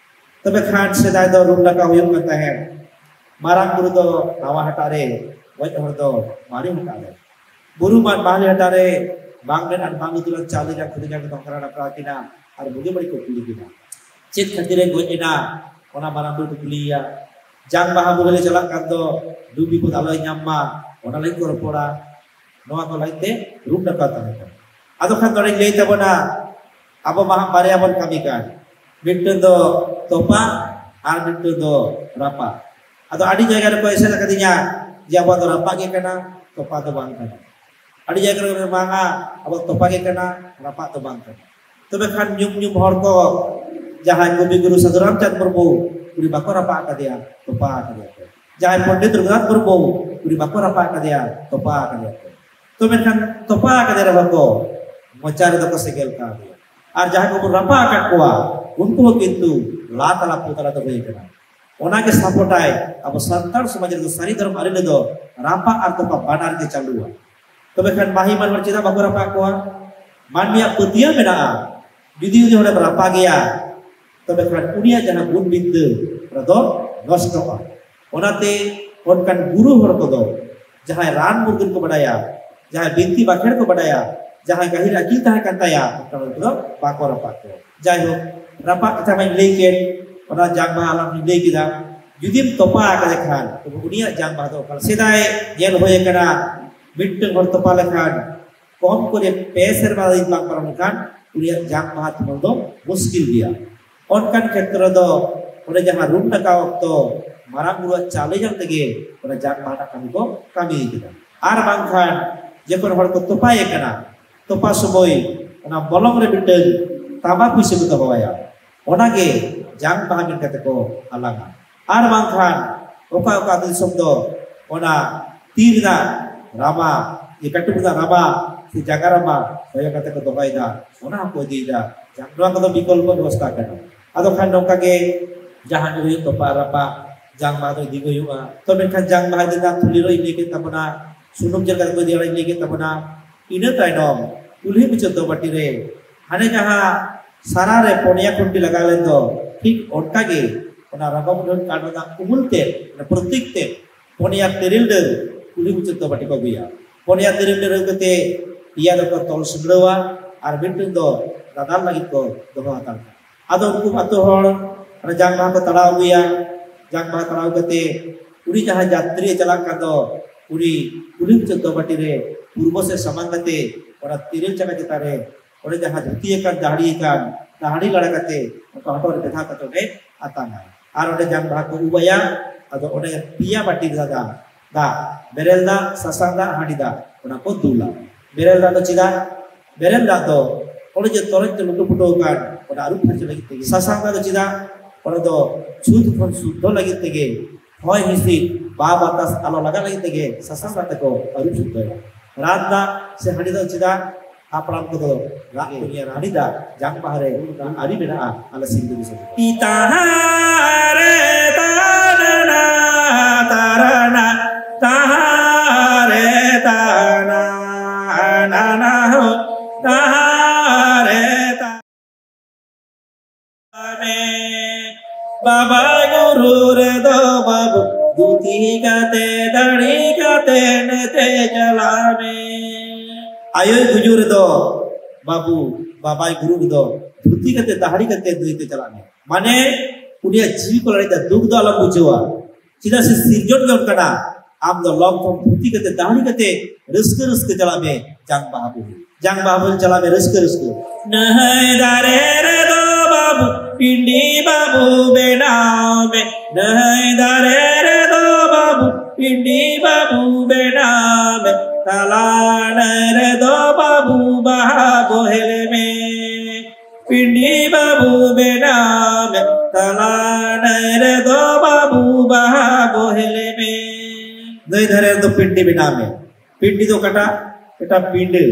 ᱛᱚᱵᱮ ᱠᱷᱟᱱ ᱥᱮᱫᱟᱭ ᱫᱚ ᱨᱩᱢ ᱰᱟᱠᱟᱣ ᱦᱩᱭᱩᱜ ᱠᱟᱱ ᱛᱟᱦᱮᱸᱫ᱾ ᱢᱟᱨᱟᱝ ᱵᱩᱨᱩ ᱫᱚ ᱱᱟᱣᱟ ᱦᱟᱴᱟᱜ ᱨᱮ, ᱜᱚᱡ ᱦᱚᱲ ᱫᱚ ᱢᱟᱨᱮ ᱦᱟᱴᱟᱜ ᱨᱮ᱾ ᱵᱩᱨᱩ ᱢᱟᱱ ᱢᱟᱦᱞᱮ ᱦᱟᱴᱟᱜ ᱨᱮ ᱵᱟᱝ ᱢᱮᱱ ᱟᱨ ᱵᱟᱝ ᱩᱛᱩ ᱞᱮᱱ ᱪᱟᱣᱞᱮ ᱡᱟᱝ ᱠᱷᱩᱫᱤ ᱡᱟᱝ ᱫᱚ ᱚᱱᱠᱟ ᱨᱟᱯᱟᱜ ᱠᱤᱱᱟ ᱟᱨ ᱵᱩᱜᱤ ᱵᱟᱹᱲᱤᱡ ᱠᱚ ᱠᱩᱞᱤ ᱠᱤᱱᱟ᱾ ᱪᱮᱫ ᱠᱷᱟᱹᱛᱤᱨ ᱮ ᱜᱚᱡ ᱮᱱᱟ, ᱚᱱᱟ ᱢᱟᱨᱟᱝ ᱵᱩᱨᱩ ᱠᱚ ᱠᱩᱞᱤᱭᱮᱭᱟ᱾ ᱡᱟᱝ ᱵᱟᱦᱟ ᱵᱚᱦᱮᱞᱮ ᱪᱟᱞᱟᱜ ᱠᱟᱱ ᱫᱚ ᱫᱩᱠ ᱵᱤᱯᱚᱫ ᱟᱞᱚᱭ ᱧᱟᱢ ᱢᱟ, ᱚᱱᱟ ᱞᱟᱹᱜᱤᱫ ᱠᱚ ᱨᱚᱯᱚᱲᱟ᱾ ᱱᱚᱣᱟ ᱠᱚ ᱞᱟᱹᱜᱤᱫ ᱛᱮ ᱨᱩᱢ ᱰᱟᱠᱟᱣ ᱛᱟᱦᱮᱸ ᱠᱟᱱᱟ᱾ ᱟᱫᱚ ᱠᱷᱟᱱ ᱱᱚᱰᱮᱧ ᱞᱟᱹᱭ ᱛᱟᱵᱚᱱᱟ, ᱟᱵᱚ ᱢᱟ ᱦᱟᱸᱜ ᱵᱟᱨᱭᱟ ᱵᱚᱱ ᱠᱟᱹᱢᱤ ᱠᱟᱱ, ᱢᱤᱫᱴᱟᱝ ᱫᱚ ᱛᱚᱯᱟ ᱟᱨ ᱢᱤᱫᱴᱟᱝ ᱫᱚ ᱨᱟᱯᱟᱜ᱾ ᱟᱫᱚ ᱟᱹᱰᱤ ᱡᱟᱭᱜᱟ ᱨᱮᱠᱚ ᱮᱥᱮᱫ ᱟᱠᱟᱫᱤᱧᱟ ᱡᱮ ᱟᱵᱚᱣᱟᱜ ᱫᱚ ᱨᱟᱯᱟᱜ ᱜᱮ ᱠᱟᱱᱟ, ᱛᱚᱯᱟ ᱫᱚ ᱵᱟᱝ ᱠᱟᱱᱟ᱾ ᱟᱹᱰᱤ ᱡᱟᱭᱜᱟ ᱨᱮ ᱵᱟᱝᱟ, ᱟᱵᱚᱣᱟᱜ ᱛᱚᱯᱟ ᱜᱮ ᱠᱟᱱᱟ, ᱨᱟᱯᱟᱜ ᱫᱚ ᱵᱟᱝ ᱠᱟᱱᱟ᱾ ᱛᱚᱵᱮ ᱠᱷᱟᱱ ᱧᱩᱢ ᱧᱩᱢ ᱦᱚᱲ ᱠᱚ, ᱡᱟᱦᱟᱸᱭ ᱠᱚᱵᱤ ᱜᱩᱨᱩ ᱥᱟᱹᱫᱷᱩ ᱨᱟᱢᱪᱟᱸᱫᱽ ᱢᱩᱨᱢᱩ, ᱩᱱᱤ ᱵᱟᱠᱚ ᱨᱟᱯᱟᱜ ᱟᱠᱟᱫᱮᱭᱟ, ᱛᱚᱯᱟ ᱟᱠᱟᱫᱮᱭᱟ ᱠᱚ᱾ ᱡᱟᱦᱟᱸᱭ ᱯᱚᱱᱰᱤᱛ ᱨᱚᱜᱷᱩᱱᱟᱛᱷ ᱢᱩᱨᱢᱩ, ᱩᱱᱤ ᱵᱟᱠᱚ ᱨᱟᱯᱟᱜ ᱟᱠᱟᱫᱮᱭᱟ, ᱛᱚᱯᱟ ᱟᱠᱟᱫᱮᱭᱟ ᱠᱚ᱾ ᱛᱚ ᱢᱮᱱᱠᱷᱟᱱ ᱛᱚᱯᱟ ᱟᱠᱟᱫᱮ ᱨᱮᱦᱚᱸ ᱠᱚ ᱢᱚᱪᱟ ᱨᱮᱫᱚ ᱠᱚ ᱥᱮᱸᱜᱮᱞ ᱠᱟᱣᱫᱮᱭᱟ᱾ ᱟᱨ ᱡᱟᱦᱟᱸᱭ ᱠᱚᱵᱚᱱ ᱨᱟᱯᱟᱜ ᱟᱠᱟᱫ ᱠᱚᱣᱟ, ᱩᱱᱠᱩ ᱦᱚᱸ ᱠᱤᱱᱛᱩ ᱞᱟ ᱛᱟᱞᱟ ᱯᱩ ᱛᱟᱞᱟ ᱫᱚ ᱦᱩᱭ ᱟᱠᱟᱱᱟ᱾ ᱚᱱᱟᱜᱮ ᱥᱟᱯᱚᱴᱟᱭ ᱟᱵᱚ ᱥᱟᱱᱛᱟᱲ ᱥᱚᱢᱟᱡᱽ ᱨᱮᱫᱚ ᱥᱟᱹᱨᱤ ᱫᱷᱚᱨᱚᱢ ᱟᱹᱨᱤ ᱨᱮᱫᱚ ᱨᱟᱯᱟᱜ ᱟᱨ ᱛᱚᱯᱟ ᱵᱟᱱᱟᱨ ᱜᱮ ᱪᱟᱹᱞᱩᱣᱟ᱾ ᱛᱚᱵᱮ ᱠᱷᱟᱱ ᱢᱟᱹᱦᱤ ᱢᱟᱱᱣᱟ ᱪᱮᱫᱟᱜ ᱵᱟᱠᱚ ᱨᱟᱯᱟᱜ ᱠᱚᱣᱟ? ᱢᱟᱹᱱᱢᱤᱭᱟᱜ ᱯᱟᱹᱛᱭᱟᱹᱣ ᱢᱮᱱᱟᱜᱼᱟ, ᱡᱩᱫᱤ ᱩᱱᱤ ᱦᱚᱲᱮᱢ ᱨᱟᱯᱟᱜᱮᱭᱟ, ᱛᱚᱵᱮ ᱠᱷᱟᱱ ᱩᱱᱤᱭᱟᱜ ᱡᱟᱦᱟᱸ ᱜᱩᱱ ᱵᱤᱫᱽᱫᱟᱹ, ᱚᱱᱟ ᱫᱚ ᱱᱚᱥᱴᱚᱜᱼᱟ᱾ ᱚᱱᱟᱛᱮ ᱚᱱᱠᱟᱱ ᱜᱩᱨᱩ ᱦᱚᱲ ᱠᱚᱫᱚ, ᱡᱟᱦᱟᱸᱭ ᱨᱟᱱ ᱢᱩᱨᱜᱟᱹᱱ ᱠᱚ ᱵᱟᱰᱟᱭᱟ, ᱡᱟᱦᱟᱸᱭ ᱵᱤᱱᱛᱤ ᱵᱟᱠᱷᱮᱲ ᱠᱚ ᱵᱟᱰᱟᱭᱟ, ᱡᱟᱦᱟᱸᱭ ᱜᱟᱹᱦᱤᱨ ᱟᱹᱠᱤᱞ ᱛᱟᱦᱮᱸ ᱠᱟᱱ ᱛᱟᱭᱟ, ᱚᱱᱠᱟᱱ ᱦᱚᱲ ᱠᱚᱫᱚ ᱵᱟᱠᱚ ᱨᱟᱯᱟᱜ ᱠᱚᱣᱟ᱾ ᱡᱟᱭᱦᱳᱠ, ᱨᱟᱯᱟᱜ ᱠᱟᱛᱷᱟ ᱢᱟᱧ ᱞᱟᱹᱭ ᱠᱮᱫ, ᱚᱱᱟ ᱡᱟᱝ ᱵᱟᱦᱟ ᱟᱞᱟᱝ ᱞᱤᱧ ᱞᱟᱹᱭ ᱠᱮᱫᱟ᱾ ᱡᱩᱫᱤᱢ ᱛᱚᱯᱟ ᱟᱠᱟᱫᱮ ᱠᱷᱟᱱ, ᱛᱚᱵᱮ ᱩᱱᱤᱭᱟᱜ ᱡᱟᱝ ᱵᱟᱦᱟ ᱫᱚ ᱚᱠᱟ ᱞᱮᱠᱟ? ᱥᱮᱫᱟᱭ ᱧᱮᱞ ᱦᱩᱭ ᱟᱠᱟᱱᱟ, ᱢᱤᱫᱴᱟᱝ ᱦᱚᱲ ᱛᱚᱯᱟ ᱞᱮᱠᱷᱟᱱ ᱠᱚᱢ ᱠᱚᱨᱮ ᱯᱮ ᱥᱮᱨᱢᱟ ᱡᱩᱫᱤ ᱵᱟᱝ ᱯᱟᱨᱚᱢ ᱞᱮᱠᱷᱟᱱ, ᱩᱱᱤᱭᱟᱜ ᱡᱟᱝ ᱵᱟᱦᱟ ᱛᱩᱢᱟᱹᱞ ᱫᱚ ᱢᱩᱥᱠᱤᱞ ᱜᱮᱭᱟ᱾ ᱚᱱᱠᱟᱱ ᱠᱷᱮᱛᱨᱚ ᱫᱚ ᱚᱸᱰᱮ ᱡᱟᱦᱟᱸ ᱨᱩᱢ ᱰᱟᱠᱟᱣ ᱚᱠᱛᱚ ᱢᱟᱨᱟᱝ ᱵᱩᱨᱩᱣᱟᱜ ᱪᱟᱣᱞᱮ ᱡᱚᱢ ᱛᱮᱜᱮ ᱚᱱᱟ ᱡᱟᱝ ᱵᱟᱦᱟ ᱨᱮᱱᱟᱜ ᱠᱟᱹᱢᱤ ᱠᱚ ᱠᱟᱹᱢᱤ ᱠᱮᱫᱟ᱾ ᱟᱨ ᱵᱟᱝᱠᱷᱟᱱ ᱡᱚᱠᱷᱚᱱ ᱦᱚᱲ ᱠᱚ ᱛᱚᱯᱟᱭᱮ ᱠᱟᱱᱟ, ᱛᱚᱯᱟ ᱥᱚᱢᱚᱭ ᱚᱱᱟ ᱢᱚᱞᱚᱝ ᱨᱮ ᱢᱤᱫᱴᱟᱝ ᱛᱟᱢᱵᱟ ᱯᱩᱭᱥᱟᱹ ᱠᱚ ᱫᱚᱦᱚᱭᱟ, ᱚᱱᱟᱜᱮ ᱡᱟᱝ ᱵᱟᱦᱟ ᱢᱮᱱ ᱠᱟᱛᱮ ᱠᱚ ᱦᱟᱞᱟᱝᱟ᱾ ᱟᱨ ᱵᱟᱝᱠᱷᱟᱱ ᱚᱠᱟ ᱚᱠᱟ ᱟᱹᱛᱩ ᱫᱤᱥᱚᱢ ᱫᱚ ᱚᱱᱟ ᱛᱤ ᱨᱮᱱᱟᱜ ᱨᱟᱢᱟ, ᱤᱭᱟᱹ, ᱠᱟᱹᱴᱩᱵ ᱨᱮᱱᱟᱜ ᱨᱟᱢᱟ ᱥᱮ ᱡᱟᱸᱜᱟ ᱨᱟᱢᱟ ᱦᱚᱭᱚ ᱠᱟᱛᱮ ᱠᱚ ᱫᱚᱦᱚᱭᱮᱫᱟ, ᱚᱱᱟ ᱦᱚᱸᱠᱚ ᱤᱫᱤᱭᱮᱫᱟ᱾ ᱱᱚᱣᱟ ᱠᱚᱫᱚ ᱵᱤᱠᱚᱞᱯᱚ ᱵᱮᱵᱚᱥᱛᱷᱟ ᱠᱟᱱᱟ᱾ ᱟᱫᱚ ᱠᱷᱟᱱ ᱱᱚᱝᱠᱟ ᱜᱮ ᱡᱟᱦᱟᱸ ᱜᱮ ᱦᱩᱭᱩᱜ, ᱛᱚᱯᱟ ᱨᱟᱯᱟᱜ ᱡᱟᱝ ᱵᱟᱦᱟ ᱫᱚ ᱤᱫᱤ ᱜᱮ ᱦᱩᱭᱩᱜᱼᱟ᱾ ᱛᱚ ᱢᱮᱱᱠᱷᱟᱱ ᱡᱟᱝ ᱵᱟᱦᱟ ᱤᱫᱤ ᱨᱮᱱᱟᱜ ᱛᱷᱩᱞᱤ ᱨᱚ ᱤᱧ ᱞᱟᱹᱭ ᱠᱮᱫ ᱛᱟᱵᱚᱱᱟ, ᱥᱩᱱᱩᱢ ᱪᱮᱫ ᱞᱮᱠᱟ ᱠᱚ ᱤᱫᱤᱭᱟ ᱤᱧ ᱞᱟᱹᱭ ᱠᱮᱫ ᱛᱟᱵᱚᱱᱟ᱾ ᱤᱱᱟᱹ ᱛᱟᱭᱱᱚᱢ ᱠᱩᱞᱦᱤ ᱢᱩᱪᱟᱹᱫ ᱫᱚ ᱵᱟᱹᱴᱤ ᱨᱮ ᱦᱟᱱᱮ ᱡᱟᱦᱟᱸ ᱥᱟᱨᱟ ᱨᱮ ᱯᱚᱱᱭᱟ ᱠᱷᱩᱱᱴᱤ ᱞᱟᱜᱟᱣ ᱞᱮᱱ ᱫᱚ, ᱴᱷᱤᱠ ᱚᱱᱠᱟ ᱜᱮ ᱚᱱᱟ ᱨᱚᱝᱜᱚ ᱢᱩᱴᱷᱟᱹᱱ ᱠᱟᱴ ᱨᱮᱱᱟᱜ ᱩᱢᱩᱞ ᱛᱮ, ᱚᱱᱟ ᱯᱨᱚᱛᱤᱠ ᱛᱮ ᱯᱚᱱᱭᱟ ᱛᱮᱨᱮᱞ ᱰᱟᱹᱨ ᱠᱩᱞᱦᱤ ᱢᱩᱪᱟᱹᱫ ᱫᱚ ᱵᱟᱹᱴᱤ ᱠᱚ ᱟᱹᱜᱩᱭᱟ᱾ ᱯᱚᱱᱭᱟ ᱛᱮᱨᱮᱞ ᱰᱟᱹᱨ ᱟᱹᱜᱩ ᱠᱟᱛᱮ ᱯᱮᱭᱟ ᱫᱚᱠᱚ ᱛᱚᱞ ᱥᱤᱸᱫᱽᱨᱟᱹᱣᱟ ᱟᱨ ᱢᱤᱫᱴᱟᱝ ᱫᱚ ᱫᱟᱫᱟᱞ ᱞᱟᱹᱜᱤᱫ ᱠᱚ ᱫᱚᱦᱚ ᱦᱟᱛᱟᱲ ᱠᱟᱜᱼᱟ᱾ ᱟᱫᱚ ᱩᱱᱠᱩ ᱟᱹᱛᱩ ᱦᱚᱲ ᱚᱱᱟ ᱡᱟᱝ ᱵᱟᱦᱟ ᱠᱚ ᱛᱟᱲᱟᱣ ᱟᱹᱜᱩᱭᱟ᱾ ᱡᱟᱝ ᱵᱟᱦᱟ ᱛᱟᱲᱟᱣ ᱠᱟᱛᱮ ᱩᱱᱤ ᱡᱟᱦᱟᱸ ᱡᱟᱛᱨᱤ ᱪᱟᱞᱟᱜ ᱠᱟᱱ ᱫᱚ, ᱩᱱᱤ ᱠᱩᱞᱦᱤ ᱢᱩᱪᱟᱹᱫ ᱫᱚ ᱵᱟᱹᱴᱤ ᱨᱮ ᱯᱩᱨᱵᱚ ᱥᱮᱫ ᱥᱟᱢᱟᱝ ᱠᱟᱛᱮ ᱚᱱᱟ ᱛᱮᱨᱮᱞ ᱪᱟᱸᱜᱟ ᱪᱮᱛᱟᱱ ᱨᱮ ᱚᱸᱰᱮ ᱡᱟᱦᱟᱸ ᱫᱷᱩᱛᱤ ᱟᱠᱟᱱ, ᱫᱟᱦᱲᱤ ᱟᱠᱟᱱ, ᱫᱟᱦᱲᱤ ᱞᱟᱲᱟ ᱠᱟᱛᱮ ᱚᱱᱠᱟ ᱦᱚᱴᱚᱜ ᱨᱮ ᱵᱮᱫᱷᱟᱣ ᱠᱟᱛᱮ ᱚᱸᱰᱮ ᱟᱛᱟᱝᱟᱭ᱾ ᱟᱨ ᱚᱸᱰᱮ ᱡᱟᱝ ᱵᱟᱦᱟ ᱠᱚ ᱩᱵ ᱟᱭᱟ᱾ ᱟᱫᱚ ᱚᱸᱰᱮ ᱯᱮᱭᱟ ᱵᱟᱹᱴᱤ ᱨᱮ ᱫᱟᱜ, ᱫᱟᱜ, ᱵᱮᱨᱮᱞ ᱫᱟᱜ, ᱥᱟᱥᱟᱝ ᱫᱟᱜ, ᱦᱟᱺᱰᱤ ᱫᱟᱜ, ᱚᱱᱟ ᱠᱚ ᱫᱩᱞᱟ᱾ ᱵᱮᱨᱮᱞ ᱫᱟᱜ ᱫᱚ ᱪᱮᱫᱟᱜ? ᱵᱮᱨᱮᱞ ᱫᱟᱜ ᱫᱚ ᱚᱸᱰᱮ ᱡᱮ ᱛᱚᱨᱚᱡ ᱛᱮ ᱞᱩᱴᱩ ᱯᱩᱴᱩ ᱟᱠᱟᱱ, ᱚᱱᱟ ᱟᱹᱨᱩᱵ ᱯᱷᱟᱨᱪᱟ ᱞᱟᱹᱜᱤᱫ ᱛᱮᱜᱮ᱾ ᱥᱟᱥᱟᱝ ᱫᱟᱜ ᱫᱚ ᱪᱮᱫᱟᱜ? ᱚᱱᱟ ᱫᱚ ᱪᱷᱩᱛ ᱠᱷᱚᱱ ᱥᱩᱫᱽᱫᱷᱚ ᱞᱟᱹᱜᱤᱫ ᱛᱮᱜᱮ, ᱦᱚᱭ ᱦᱤᱸᱥᱤᱫ, ᱵᱟ ᱵᱟᱛᱟᱥ ᱟᱞᱚ ᱞᱟᱜᱟᱜ ᱞᱟᱹᱜᱤᱫ ᱛᱮᱜᱮ ᱥᱟᱥᱟᱝ ᱫᱟᱜ ᱛᱮᱠᱚ ᱟᱹᱨᱩᱵ ᱥᱩᱫᱽᱫᱷᱚᱭᱟ᱾ ᱨᱟᱱ ᱫᱟᱜ ᱥᱮ ᱦᱟᱺᱰᱤ ᱫᱟᱜ ᱪᱮᱫᱟᱜ? ᱦᱟᱯᱲᱟᱢ ᱠᱚᱫᱚ ᱨᱟᱜ ᱠᱚ ᱧᱮᱞᱟ, ᱦᱟᱺᱰᱤ ᱫᱟᱜ ᱡᱟᱝ ᱵᱟᱦᱟ ᱨᱮ ᱟᱹᱨᱤ ᱢᱮᱱᱟᱜᱼᱟ ᱟᱞᱮ ᱥᱤᱞᱫᱟᱹ ᱫᱤᱥᱚᱢ ᱨᱮ᱾ ᱛᱟᱦᱟᱨᱮ ᱛᱟᱨᱟᱱᱟ ᱛᱟᱨᱟᱱᱟ, ᱛᱟᱦᱟᱨᱮ ᱛᱟᱱᱟ ᱱᱟᱱᱟ ᱦᱳ, ᱛᱟᱦᱟᱨᱮ ᱛᱟᱱᱟ᱾ ᱵᱟᱵᱟᱭ ᱜᱩᱨᱩ ᱨᱮᱫᱚ ᱵᱟᱹᱵᱩ, ᱫᱷᱩᱛᱤ ᱠᱟᱛᱮ ᱫᱟᱲᱦᱤ ᱠᱟᱛᱮ ᱱᱟᱹᱭᱛᱮ ᱪᱟᱞᱟᱜ ᱢᱮ᱾ ᱟᱭᱳᱭ ᱜᱩᱡᱩᱜ ᱨᱮᱫᱚ ᱵᱟᱹᱵᱩ, ᱵᱟᱵᱟᱭ ᱜᱩᱨᱩ ᱨᱮᱫᱚ ᱫᱷᱩᱛᱤ ᱠᱟᱛᱮ ᱫᱟᱦᱲᱤ ᱠᱟᱛᱮ ᱱᱟᱹᱭᱛᱮ ᱪᱟᱞᱟᱜ ᱢᱮ᱾ ᱢᱟᱱᱮ ᱩᱱᱤᱭᱟᱜ ᱡᱤᱣᱤ ᱠᱚ ᱞᱟᱲᱮᱡᱟ, ᱫᱩᱠ ᱫᱚ ᱟᱞᱚᱢ ᱵᱩᱡᱷᱟᱹᱣᱟ᱾ ᱪᱮᱫᱟᱜ ᱥᱮ ᱥᱤᱨᱡᱚᱱ ᱜᱮ ᱚᱱᱠᱟᱱᱟ᱾ ᱟᱢ ᱫᱚ ᱞᱚᱢ ᱛᱷᱚᱢ ᱫᱷᱩᱛᱤ ᱠᱟᱛᱮ ᱫᱟᱦᱲᱤ ᱠᱟᱛᱮ ᱨᱟᱹᱥᱠᱟᱹ ᱨᱟᱹᱥᱠᱟᱹ ᱪᱟᱞᱟᱜ ᱢᱮ ᱡᱟᱝ ᱵᱟᱦᱟ ᱵᱩᱦᱤ᱾ ᱡᱟᱝ ᱵᱟᱦᱟ ᱵᱩᱦᱤ ᱪᱟᱞᱟᱜ ᱢᱮ ᱨᱟᱹᱥᱠᱟᱹ ᱨᱟᱹᱥᱠᱟᱹ᱾ ᱱᱟᱹᱭ ᱫᱷᱟᱨᱮ ᱨᱮᱫᱚ ᱵᱟᱹᱵᱩ ᱯᱤᱱᱰᱤ ᱵᱟᱹᱵᱩ ᱵᱮᱱᱟᱣ ᱢᱮ᱾ ᱱᱟᱹᱭ ᱫᱷᱟᱨᱮ ᱨᱮᱫᱚ ᱵᱟᱹᱵᱩ ᱯᱤᱱᱰᱤ ᱵᱟᱹᱵᱩ ᱵᱮᱱᱟᱣ ᱢᱮ᱾ ᱛᱟᱞᱟ ᱱᱟᱹᱭ ᱨᱮᱫᱚ ᱵᱟᱹᱵᱩ ᱵᱟᱦᱟ ᱵᱚᱦᱮᱞ ᱢᱮ᱾ ᱯᱤᱱᱰᱤ ᱵᱟᱹᱵᱩ ᱵᱮᱱᱟᱣ ᱢᱮ, ᱛᱟᱞᱟ ᱱᱟᱹᱭ ᱨᱮᱫᱚ ᱵᱟᱹᱵᱩ ᱵᱟᱦᱟ ᱵᱚᱦᱮᱞ ᱢᱮ᱾ ᱱᱟᱹᱭ ᱫᱷᱟᱨᱮ ᱨᱮᱫᱚ ᱯᱤᱱᱰᱤ ᱵᱮᱱᱟᱣ ᱢᱮ᱾ ᱯᱤᱱᱰᱤ ᱫᱚ ᱚᱠᱟᱴᱟᱜ? ᱢᱤᱫᱴᱟᱝ ᱯᱤᱸᱰᱟᱹ,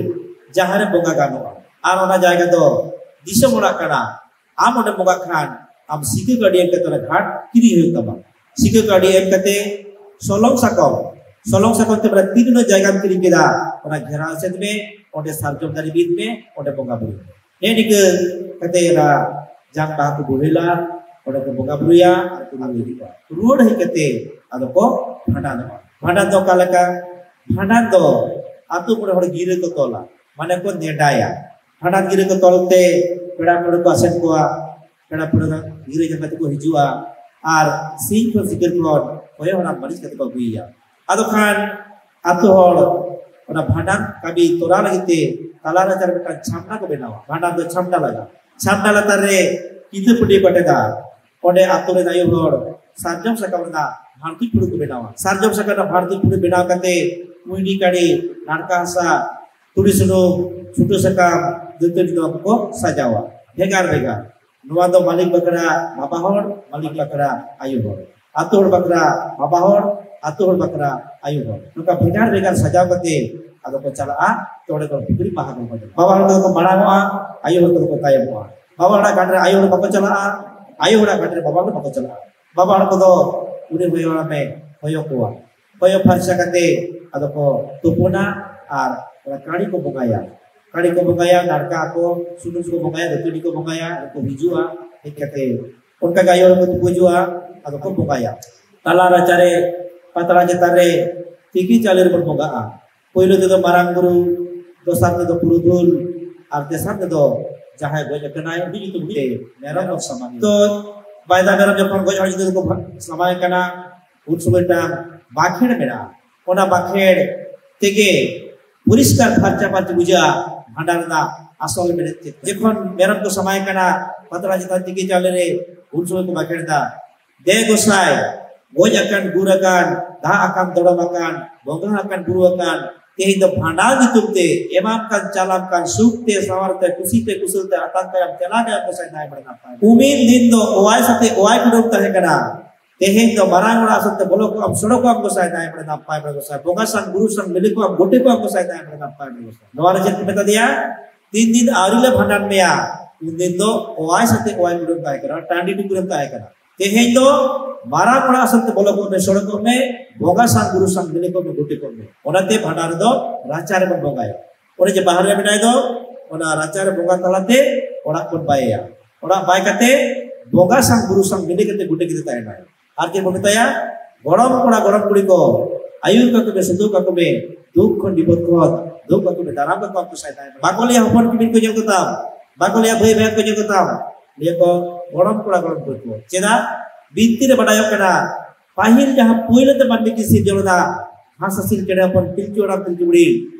ᱡᱟᱦᱟᱸ ᱨᱮ ᱵᱚᱸᱜᱟ ᱜᱟᱱᱚᱜᱼᱟ᱾ ᱟᱨ ᱚᱱᱟ ᱡᱟᱭᱜᱟ ᱫᱚ ᱫᱤᱥᱚᱢ ᱚᱲᱟᱜ ᱠᱟᱱᱟ᱾ ᱟᱢ ᱚᱸᱰᱮ ᱵᱚᱸᱜᱟᱜ ᱠᱷᱟᱱ, ᱟᱢ ᱥᱤᱠᱟᱹ ᱠᱟᱹᱣᱰᱤ ᱮᱢ ᱠᱟᱛᱮ ᱚᱱᱟ ᱜᱷᱟᱴ ᱠᱤᱨᱤᱧ ᱦᱩᱭᱩᱜ ᱛᱟᱢᱟ᱾ ᱥᱤᱠᱟᱹ ᱠᱟᱹᱣᱰᱤ ᱮᱢ ᱠᱟᱛᱮ ᱥᱚᱞᱚᱝ ᱥᱟᱠᱚᱢ, ᱥᱚᱞᱚᱝ ᱥᱟᱠᱚᱢ ᱛᱮ ᱢᱟᱱᱮ ᱛᱤᱱ ᱩᱱᱟᱹᱜ ᱡᱟᱭᱜᱟᱢ ᱠᱤᱨᱤᱧ ᱠᱮᱫᱟ, ᱚᱱᱟ ᱜᱷᱮᱨᱟᱣ ᱮᱥᱮᱫ ᱢᱮ, ᱚᱸᱰᱮ ᱥᱟᱨᱡᱚᱢ ᱫᱟᱨᱮ ᱵᱤᱫ ᱢᱮ, ᱚᱸᱰᱮ ᱵᱚᱸᱜᱟ ᱵᱩᱨᱩ ᱢᱮ᱾ ᱱᱮᱜᱼᱮ ᱱᱤᱝᱠᱟᱹ ᱠᱟᱛᱮ ᱚᱱᱟ ᱡᱟᱝ ᱵᱟᱦᱟ ᱠᱚ ᱵᱚᱦᱮᱞᱟ, ᱚᱸᱰᱮ ᱠᱚ ᱵᱚᱸᱜᱟ ᱵᱩᱨᱩᱭᱟ ᱟᱨ ᱠᱚ ᱨᱩᱣᱟᱹᱲ ᱦᱤᱡᱩᱜᱼᱟ᱾ ᱨᱩᱣᱟᱹᱲ ᱦᱮᱡ ᱠᱟᱛᱮ ᱟᱫᱚ ᱠᱚ ᱵᱷᱟᱸᱰᱟᱱᱚᱜᱼᱟ᱾ ᱵᱷᱟᱸᱰᱟᱱ ᱫᱚ ᱚᱠᱟ ᱞᱮᱠᱟ? ᱵᱷᱟᱸᱰᱟᱱ ᱫᱚ ᱟᱛᱳ ᱢᱚᱬᱮ ᱦᱚᱲ ᱜᱤᱨᱟᱹ ᱠᱚ ᱛᱚᱞᱟ, ᱢᱟᱱᱮ ᱠᱚ ᱱᱮᱰᱟᱭᱟ᱾ ᱵᱷᱟᱸᱰᱟᱱ ᱜᱤᱨᱟᱹ ᱠᱚ ᱛᱚᱞ ᱛᱮ ᱯᱮᱲᱟ ᱯᱟᱹᱲᱦᱟᱹ ᱠᱚ ᱟᱥᱮᱱ ᱠᱚᱣᱟ, ᱯᱮᱲᱟ ᱯᱟᱹᱲᱦᱟᱹ ᱜᱤᱨᱟᱹ ᱧᱟᱢ ᱠᱟᱛᱮ ᱠᱚ ᱦᱤᱡᱩᱜᱼᱟ ᱟᱨ ᱥᱤᱧ ᱠᱷᱚᱱ ᱥᱤᱸᱜᱟᱹᱲ ᱠᱷᱚᱱ ᱠᱚᱭᱚᱜ ᱦᱚᱨᱟ ᱢᱟᱹᱞᱤᱥ ᱠᱟᱛᱮ ᱠᱚ ᱟᱹᱜᱩᱭᱮᱭᱟ᱾ ᱟᱫᱚ ᱠᱷᱟᱱ ᱟᱛᱳ ᱦᱚᱲ ᱚᱱᱟ ᱵᱷᱟᱸᱰᱟᱱ ᱠᱟᱹᱢᱤ ᱛᱚᱨᱟᱣ ᱞᱟᱹᱜᱤᱫ ᱛᱮ ᱛᱟᱞᱟ ᱨᱟᱪᱟ ᱨᱮ ᱢᱤᱫᱴᱟᱝ ᱪᱷᱟᱢᱰᱟ ᱠᱚ ᱵᱮᱱᱟᱣᱟ᱾ ᱵᱷᱟᱸᱰᱟᱱ ᱫᱚ ᱪᱷᱟᱢᱰᱟ ᱞᱟᱜᱟᱜᱼᱟ᱾ ᱪᱷᱟᱢᱰᱟ ᱞᱟᱛᱟᱨ ᱨᱮ ᱠᱤᱛᱟᱹ ᱯᱟᱹᱴᱭᱟᱹ ᱠᱚ ᱟᱴᱮᱫᱟ᱾ ᱚᱸᱰᱮ ᱟᱛᱳ ᱨᱮᱱ ᱟᱭᱳ ᱦᱚᱲ ᱥᱟᱨᱡᱚᱢ ᱥᱟᱠᱟᱢ ᱨᱮᱱᱟᱜ ᱵᱷᱟᱬᱫᱩᱡ ᱯᱷᱩᱲᱩᱜ ᱠᱚ ᱵᱮᱱᱟᱣᱟ᱾ ᱥᱟᱨᱡᱚᱢ ᱥᱟᱠᱟᱢ ᱨᱮᱱᱟᱜ ᱵᱷᱟᱬᱫᱩᱡ ᱯᱷᱩᱲᱩᱜ ᱵᱮᱱᱟᱣ ᱠᱟᱛᱮ ᱠᱩᱸᱭᱰᱤ ᱠᱟᱹᱲᱤ, ᱱᱟᱲᱠᱟ ᱦᱟᱥᱟ, ᱛᱩᱲᱤ ᱥᱩᱱᱩᱢ, ᱥᱩᱴᱟᱹ ᱥᱟᱠᱟᱢ, ᱫᱟᱹᱛᱟᱹᱱᱤ ᱱᱚᱣᱟ ᱠᱚᱠᱚ ᱥᱟᱡᱟᱣᱟ ᱵᱷᱮᱜᱟᱨ ᱵᱷᱮᱜᱟᱨ᱾ ᱱᱚᱣᱟ ᱫᱚ ᱢᱟᱹᱞᱤᱠ ᱵᱟᱠᱷᱨᱟ ᱵᱟᱵᱟ ᱦᱚᱲ, ᱢᱟᱹᱞᱤᱠ ᱵᱟᱠᱷᱨᱟ ᱟᱭᱳ ᱦᱚᱲ, ᱟᱛᱳ ᱦᱚᱲ ᱵᱟᱠᱷᱨᱟ ᱵᱟᱵᱟ ᱦᱚᱲ, ᱟᱛᱳ ᱦᱚᱲ ᱵᱟᱠᱷᱨᱟ ᱟᱭᱳ ᱦᱚᱲ, ᱱᱚᱝᱠᱟ ᱵᱷᱮᱜᱟᱨ ᱵᱷᱮᱜᱟᱨ ᱥᱟᱡᱟᱣ ᱠᱟᱛᱮ ᱟᱫᱚ ᱠᱚ ᱪᱟᱞᱟᱜᱼᱟ᱾ ᱛᱚ ᱚᱸᱰᱮ ᱠᱚ ᱯᱩᱠᱷᱨᱤ ᱵᱟᱦᱟ ᱠᱚ ᱵᱚᱸᱜᱟ᱾ ᱵᱟᱵᱟ ᱦᱚᱲ ᱠᱚᱫᱚ ᱠᱚ ᱢᱟᱲᱟᱝᱚᱜᱼᱟ, ᱟᱭᱳ ᱦᱚᱲ ᱠᱚᱫᱚ ᱠᱚ ᱛᱟᱭᱚᱢᱚᱜᱼᱟ᱾ ᱵᱟᱵᱟ ᱦᱚᱲᱟᱜ ᱜᱷᱟᱴ ᱨᱮ ᱟᱭᱳ ᱦᱚᱲ ᱵᱟᱠᱚ ᱪᱟᱞᱟᱜᱼᱟ, ᱟᱭᱳ ᱦᱚᱲᱟᱜ ᱜᱷᱟᱴ ᱨᱮ ᱵᱟᱵᱟ ᱦᱚᱲ ᱵᱟᱠᱚ ᱪᱟᱞᱟᱜᱼᱟ᱾ ᱵᱟᱵᱟ ᱦᱚᱲ ᱠᱚᱫᱚ ᱩᱱᱤ ᱦᱚᱭᱚ ᱦᱟᱲᱟᱢᱮ ᱦᱚᱭᱚ ᱠᱚᱣᱟ᱾ ᱦᱚᱭᱚ ᱯᱷᱟᱨᱪᱟ ᱠᱟᱛᱮ ᱟᱫᱚ ᱠᱚ ᱛᱩᱯᱩᱱᱟ ᱟᱨ ᱚᱱᱟ ᱠᱟᱹᱲᱤ ᱠᱚ ᱵᱚᱸᱜᱟᱭᱟ᱾ ᱠᱟᱹᱲᱤ ᱠᱚ ᱵᱚᱸᱜᱟᱭᱟ, ᱱᱟᱲᱠᱟ ᱟᱠᱚ, ᱥᱩᱱᱩᱢ ᱠᱚ ᱵᱚᱸᱜᱟᱭᱟ, ᱫᱟᱹᱛᱟᱹᱱᱤ ᱠᱚ ᱵᱚᱸᱜᱟᱭᱟ, ᱟᱨ ᱠᱚ ᱦᱤᱡᱩᱜᱼᱟ᱾ ᱦᱮᱡ ᱠᱟᱛᱮ ᱚᱱᱠᱟ ᱜᱮ ᱟᱭᱳ ᱦᱚᱲ ᱠᱚ ᱛᱩᱯᱩ ᱦᱤᱡᱩᱜᱼᱟ, ᱟᱫᱚ ᱠᱚ ᱵᱚᱸᱜᱟᱭᱟ᱾ ᱛᱟᱞᱟ ᱨᱟᱪᱟᱨᱮ, ᱯᱟᱛᱲᱟ ᱪᱮᱛᱟᱱ ᱨᱮ ᱛᱤᱠᱤ ᱪᱟᱣᱞᱮ ᱨᱮᱵᱚᱱ ᱵᱚᱸᱜᱟᱜᱼᱟ᱾ ᱯᱳᱭᱞᱳ ᱛᱮᱫᱚ ᱢᱟᱨᱟᱝ ᱵᱩᱨᱩ, ᱫᱚᱥᱟᱨ ᱛᱮᱫᱚ ᱯᱩᱨᱩᱫᱷᱩᱞ, ᱟᱨ ᱛᱮᱥᱟᱨ ᱛᱮᱫᱚ ᱡᱟᱦᱟᱸᱭ ᱜᱚᱡ ᱟᱠᱟᱱᱟᱭ ᱩᱱᱤ ᱧᱩᱛᱩᱢ ᱛᱮ ᱢᱮᱨᱚᱢ ᱵᱚᱱ ᱥᱟᱢᱟᱝ᱾ ᱛᱚ ᱵᱟᱭᱫᱟ ᱢᱮᱨᱚᱢ ᱡᱚᱠᱷᱚᱱ ᱜᱚᱡ ᱦᱚᱲ ᱡᱩᱫᱤ ᱠᱚ ᱥᱟᱢᱟᱝ ᱠᱟᱱᱟ, ᱩᱱ ᱥᱚᱢᱚᱭ ᱢᱤᱫᱴᱟᱝ ᱵᱟᱸᱠᱷᱮᱲ ᱢᱮᱱᱟᱜᱼᱟ᱾ ᱚᱱᱟ ᱵᱟᱸᱠᱷᱮᱲ ᱛᱮᱜᱮ ᱯᱚᱨᱤᱥᱠᱟᱨ ᱯᱷᱟᱨᱪᱟ ᱯᱷᱟᱨᱪᱤ ᱵᱩᱡᱷᱟᱹᱜᱼᱟ ᱵᱷᱟᱸᱰᱟᱱ ᱨᱮᱱᱟᱜ ᱟᱥᱚᱞ ᱢᱮᱱᱮᱫ ᱪᱮᱫ᱾ ᱡᱚᱠᱷᱚᱱ ᱢᱮᱨᱚᱢ ᱠᱚ ᱥᱟᱢᱟᱭ ᱠᱟᱱᱟ ᱯᱟᱛᱲᱟ ᱪᱮᱛᱟᱱ ᱛᱤᱠᱤ ᱪᱟᱣᱞᱮ ᱨᱮ, ᱩᱱ ᱥᱚᱢᱚᱭ ᱠᱚ ᱵᱟᱸᱠᱷᱮᱲ ᱮᱫᱟ, "ᱫᱮ ᱜᱚᱸᱥᱟᱭ, ᱜᱚᱡ ᱟᱠᱟᱱ, ᱜᱩᱨ ᱟᱠᱟᱱ, ᱫᱟᱜ ᱟᱠᱟᱱ, ᱫᱚᱲᱚᱢ ᱟᱠᱟᱱ, ᱵᱚᱸᱜᱟ ᱟᱠᱟᱱ, ᱵᱩᱨᱩ ᱟᱠᱟᱱ, ᱛᱮᱦᱮᱧ ᱫᱚ ᱵᱷᱟᱸᱰᱟᱱ ᱧᱩᱛᱩᱢ ᱛᱮ ᱮᱢᱟᱢ ᱠᱟᱱ, ᱪᱟᱞᱟᱢ ᱠᱟᱱ, ᱥᱩᱠ ᱛᱮ, ᱥᱟᱶᱟᱨ ᱛᱮ, ᱠᱩᱥᱤ ᱛᱮ, ᱠᱩᱥᱟᱹᱞ ᱛᱮ ᱟᱛᱟᱝ ᱠᱟᱭᱟᱢ, ᱪᱟᱞᱟᱣ ᱠᱟᱭᱟᱢ ᱜᱚᱸᱥᱟᱭ ᱱᱟᱭ ᱵᱟᱲᱮ ᱱᱟᱯᱟᱭ᱾ ᱩᱢᱤᱱ ᱫᱤᱱ ᱫᱚ ᱚᱣᱟᱭ ᱥᱟᱛᱮ ᱚᱣᱟᱭ ᱠᱩᱰᱟᱹᱢ ᱛᱟᱦᱮᱸ ᱠᱟᱱᱟ, ᱛᱮᱦᱮᱧ ᱫᱚ ᱢᱟᱨᱟᱝ ᱚᱲᱟᱜ ᱥᱮᱫ ᱛᱮ ᱵᱚᱞᱚ ᱠᱚᱜ ᱟᱢ, ᱥᱚᱲᱚᱠᱚᱜ ᱟᱢ ᱜᱚᱸᱥᱟᱭ ᱱᱟᱭ ᱵᱟᱲᱮ ᱱᱟᱯᱟᱭ ᱵᱟᱲᱮ ᱜᱚᱸᱥᱟᱭ, ᱵᱚᱸᱜᱟ ᱥᱟᱝ ᱜᱩᱨᱩ ᱥᱟᱝ ᱢᱤᱞᱮ ᱠᱚᱜ ᱟᱢ, ᱜᱚᱴᱮ ᱠᱚᱜ ᱟᱢ ᱜᱚᱸᱥᱟᱭ ᱱᱟᱭ ᱵᱟᱲᱮ ᱱᱟᱯᱟᱭ ᱵᱟᱲᱮ ᱜᱚᱸᱥᱟᱭ᱾" ᱱᱚᱣᱟ ᱨᱮ ᱪᱮᱫ ᱠᱚ ᱢᱮᱛᱟ ᱫᱮᱭᱟ? ᱛᱤᱱ ᱫᱤᱱ ᱟᱹᱣᱨᱤ ᱞᱮ ᱵᱷᱟᱸᱰᱟᱱ ᱢᱮᱭᱟ, ᱩᱱ ᱫᱤᱱ ᱫᱚ ᱚᱣᱟᱭ ᱥᱟᱛᱮ ᱚᱣᱟᱭ ᱠᱩᱰᱟᱹᱢ ᱛᱟᱦᱮᱸ ᱠᱟᱱᱟ, ᱴᱟᱺᱰᱤ ᱴᱩᱠᱩᱨᱮᱢ ᱛᱟᱦᱮᱸ ᱠᱟᱱᱟ᱾ ᱛᱮᱦᱮᱧ ᱫᱚ ᱢᱟᱨᱟᱝ ᱚᱲᱟᱜ ᱥᱮᱫ ᱛᱮ ᱵᱚᱞᱚ ᱠᱚᱜ ᱢᱮ, ᱥᱚᱲᱚᱠᱚᱜ ᱢᱮ, ᱵᱚᱸᱜᱟ ᱥᱟᱝ ᱜᱩᱨᱩ ᱥᱟᱝ ᱢᱤᱞᱮ ᱠᱚᱜ ᱢᱮ, ᱜᱚᱴᱮ ᱠᱚᱜ ᱢᱮ᱾ ᱚᱱᱟᱛᱮ ᱵᱷᱟᱸᱰᱟᱱ ᱨᱮᱫᱚ ᱨᱟᱪᱟ ᱨᱮᱵᱚᱱ ᱵᱚᱸᱜᱟᱭᱟ᱾ ᱚᱱᱮ ᱡᱮ ᱵᱟᱦᱨᱮ ᱨᱮ ᱢᱮᱱᱟᱭ ᱫᱚ, ᱚᱱᱟ ᱨᱟᱪᱟ ᱨᱮ ᱵᱚᱸᱜᱟ ᱛᱟᱞᱟᱛᱮ ᱚᱲᱟᱜ ᱵᱚᱱ ᱵᱟᱭᱮᱭᱟ᱾ ᱚᱲᱟᱜ ᱵᱟᱭ ᱠᱟᱛᱮ ᱵᱚᱸᱜᱟ ᱥᱟᱝ ᱜᱩᱨᱩ ᱥᱟᱝ ᱢᱤᱞᱮ ᱠᱟᱛᱮ ᱜᱚᱴᱮ ᱠᱟᱛᱮ ᱛᱟᱦᱮᱱᱟᱭ᱾ ᱟᱨ ᱪᱮᱫ ᱵᱚᱱ ᱢᱮᱛᱟᱭᱟ? ᱜᱚᱲᱚᱢ ᱠᱚᱲᱟ ᱜᱚᱲᱚᱢ ᱠᱩᱲᱤ ᱠᱚ, ᱟᱹᱭᱩᱨ ᱠᱟᱠᱚ ᱢᱮ, ᱥᱩᱛᱩᱜ ᱠᱟᱠᱚ ᱢᱮ, ᱫᱩᱠ ᱠᱷᱚᱱ ᱵᱤᱯᱚᱫ ᱠᱷᱚᱱ ᱫᱩᱠ ᱠᱟᱠᱚ ᱢᱮ, ᱫᱟᱨᱟᱢ ᱠᱟᱠᱚ ᱟᱢ ᱜᱚᱸᱥᱟᱭ ᱱᱟᱭ ᱵᱟᱲᱮ᱾ ᱵᱟᱠᱚ ᱞᱟᱹᱭᱟ ᱦᱚᱯᱚᱱ ᱠᱤᱢᱤᱱ ᱠᱚ ᱧᱮᱞ ᱠᱚᱛᱟᱢ, ᱵᱟᱠᱚ ᱞᱟᱹᱭᱟ ᱵᱷᱟᱹᱭ ᱵᱷᱟᱹᱭ ᱠᱚ ᱧᱮᱞ ᱠᱚᱛᱟᱢ, ᱞᱟᱹᱭᱟ ᱠᱚ ᱜᱚᱲᱚᱢ ᱠᱚᱲᱟ ᱜᱚᱲᱚᱢ ᱠᱩᱲᱤ ᱠᱚ᱾ ᱪᱮᱫᱟᱜ? ᱵᱤᱱᱛᱤ ᱨᱮ ᱵᱟᱰᱟᱭᱚᱜ ᱠᱟᱱᱟ, ᱯᱟᱹᱦᱤᱞ ᱡᱟᱦᱟᱸ ᱯᱳᱭᱞᱳ ᱛᱮ ᱢᱟᱹᱱᱢᱤ ᱠᱤᱱ ᱥᱤᱨᱡᱚᱱ ᱞᱮᱱᱟ, ᱦᱟᱸᱥ ᱦᱟᱹᱥᱤᱞ ᱪᱮᱬᱮ ᱦᱚᱯᱚᱱ ᱯᱤᱞᱪᱩ ᱦᱟᱲᱟᱢ ᱯᱤᱞᱪᱩ ᱵᱩᱲᱦᱤ,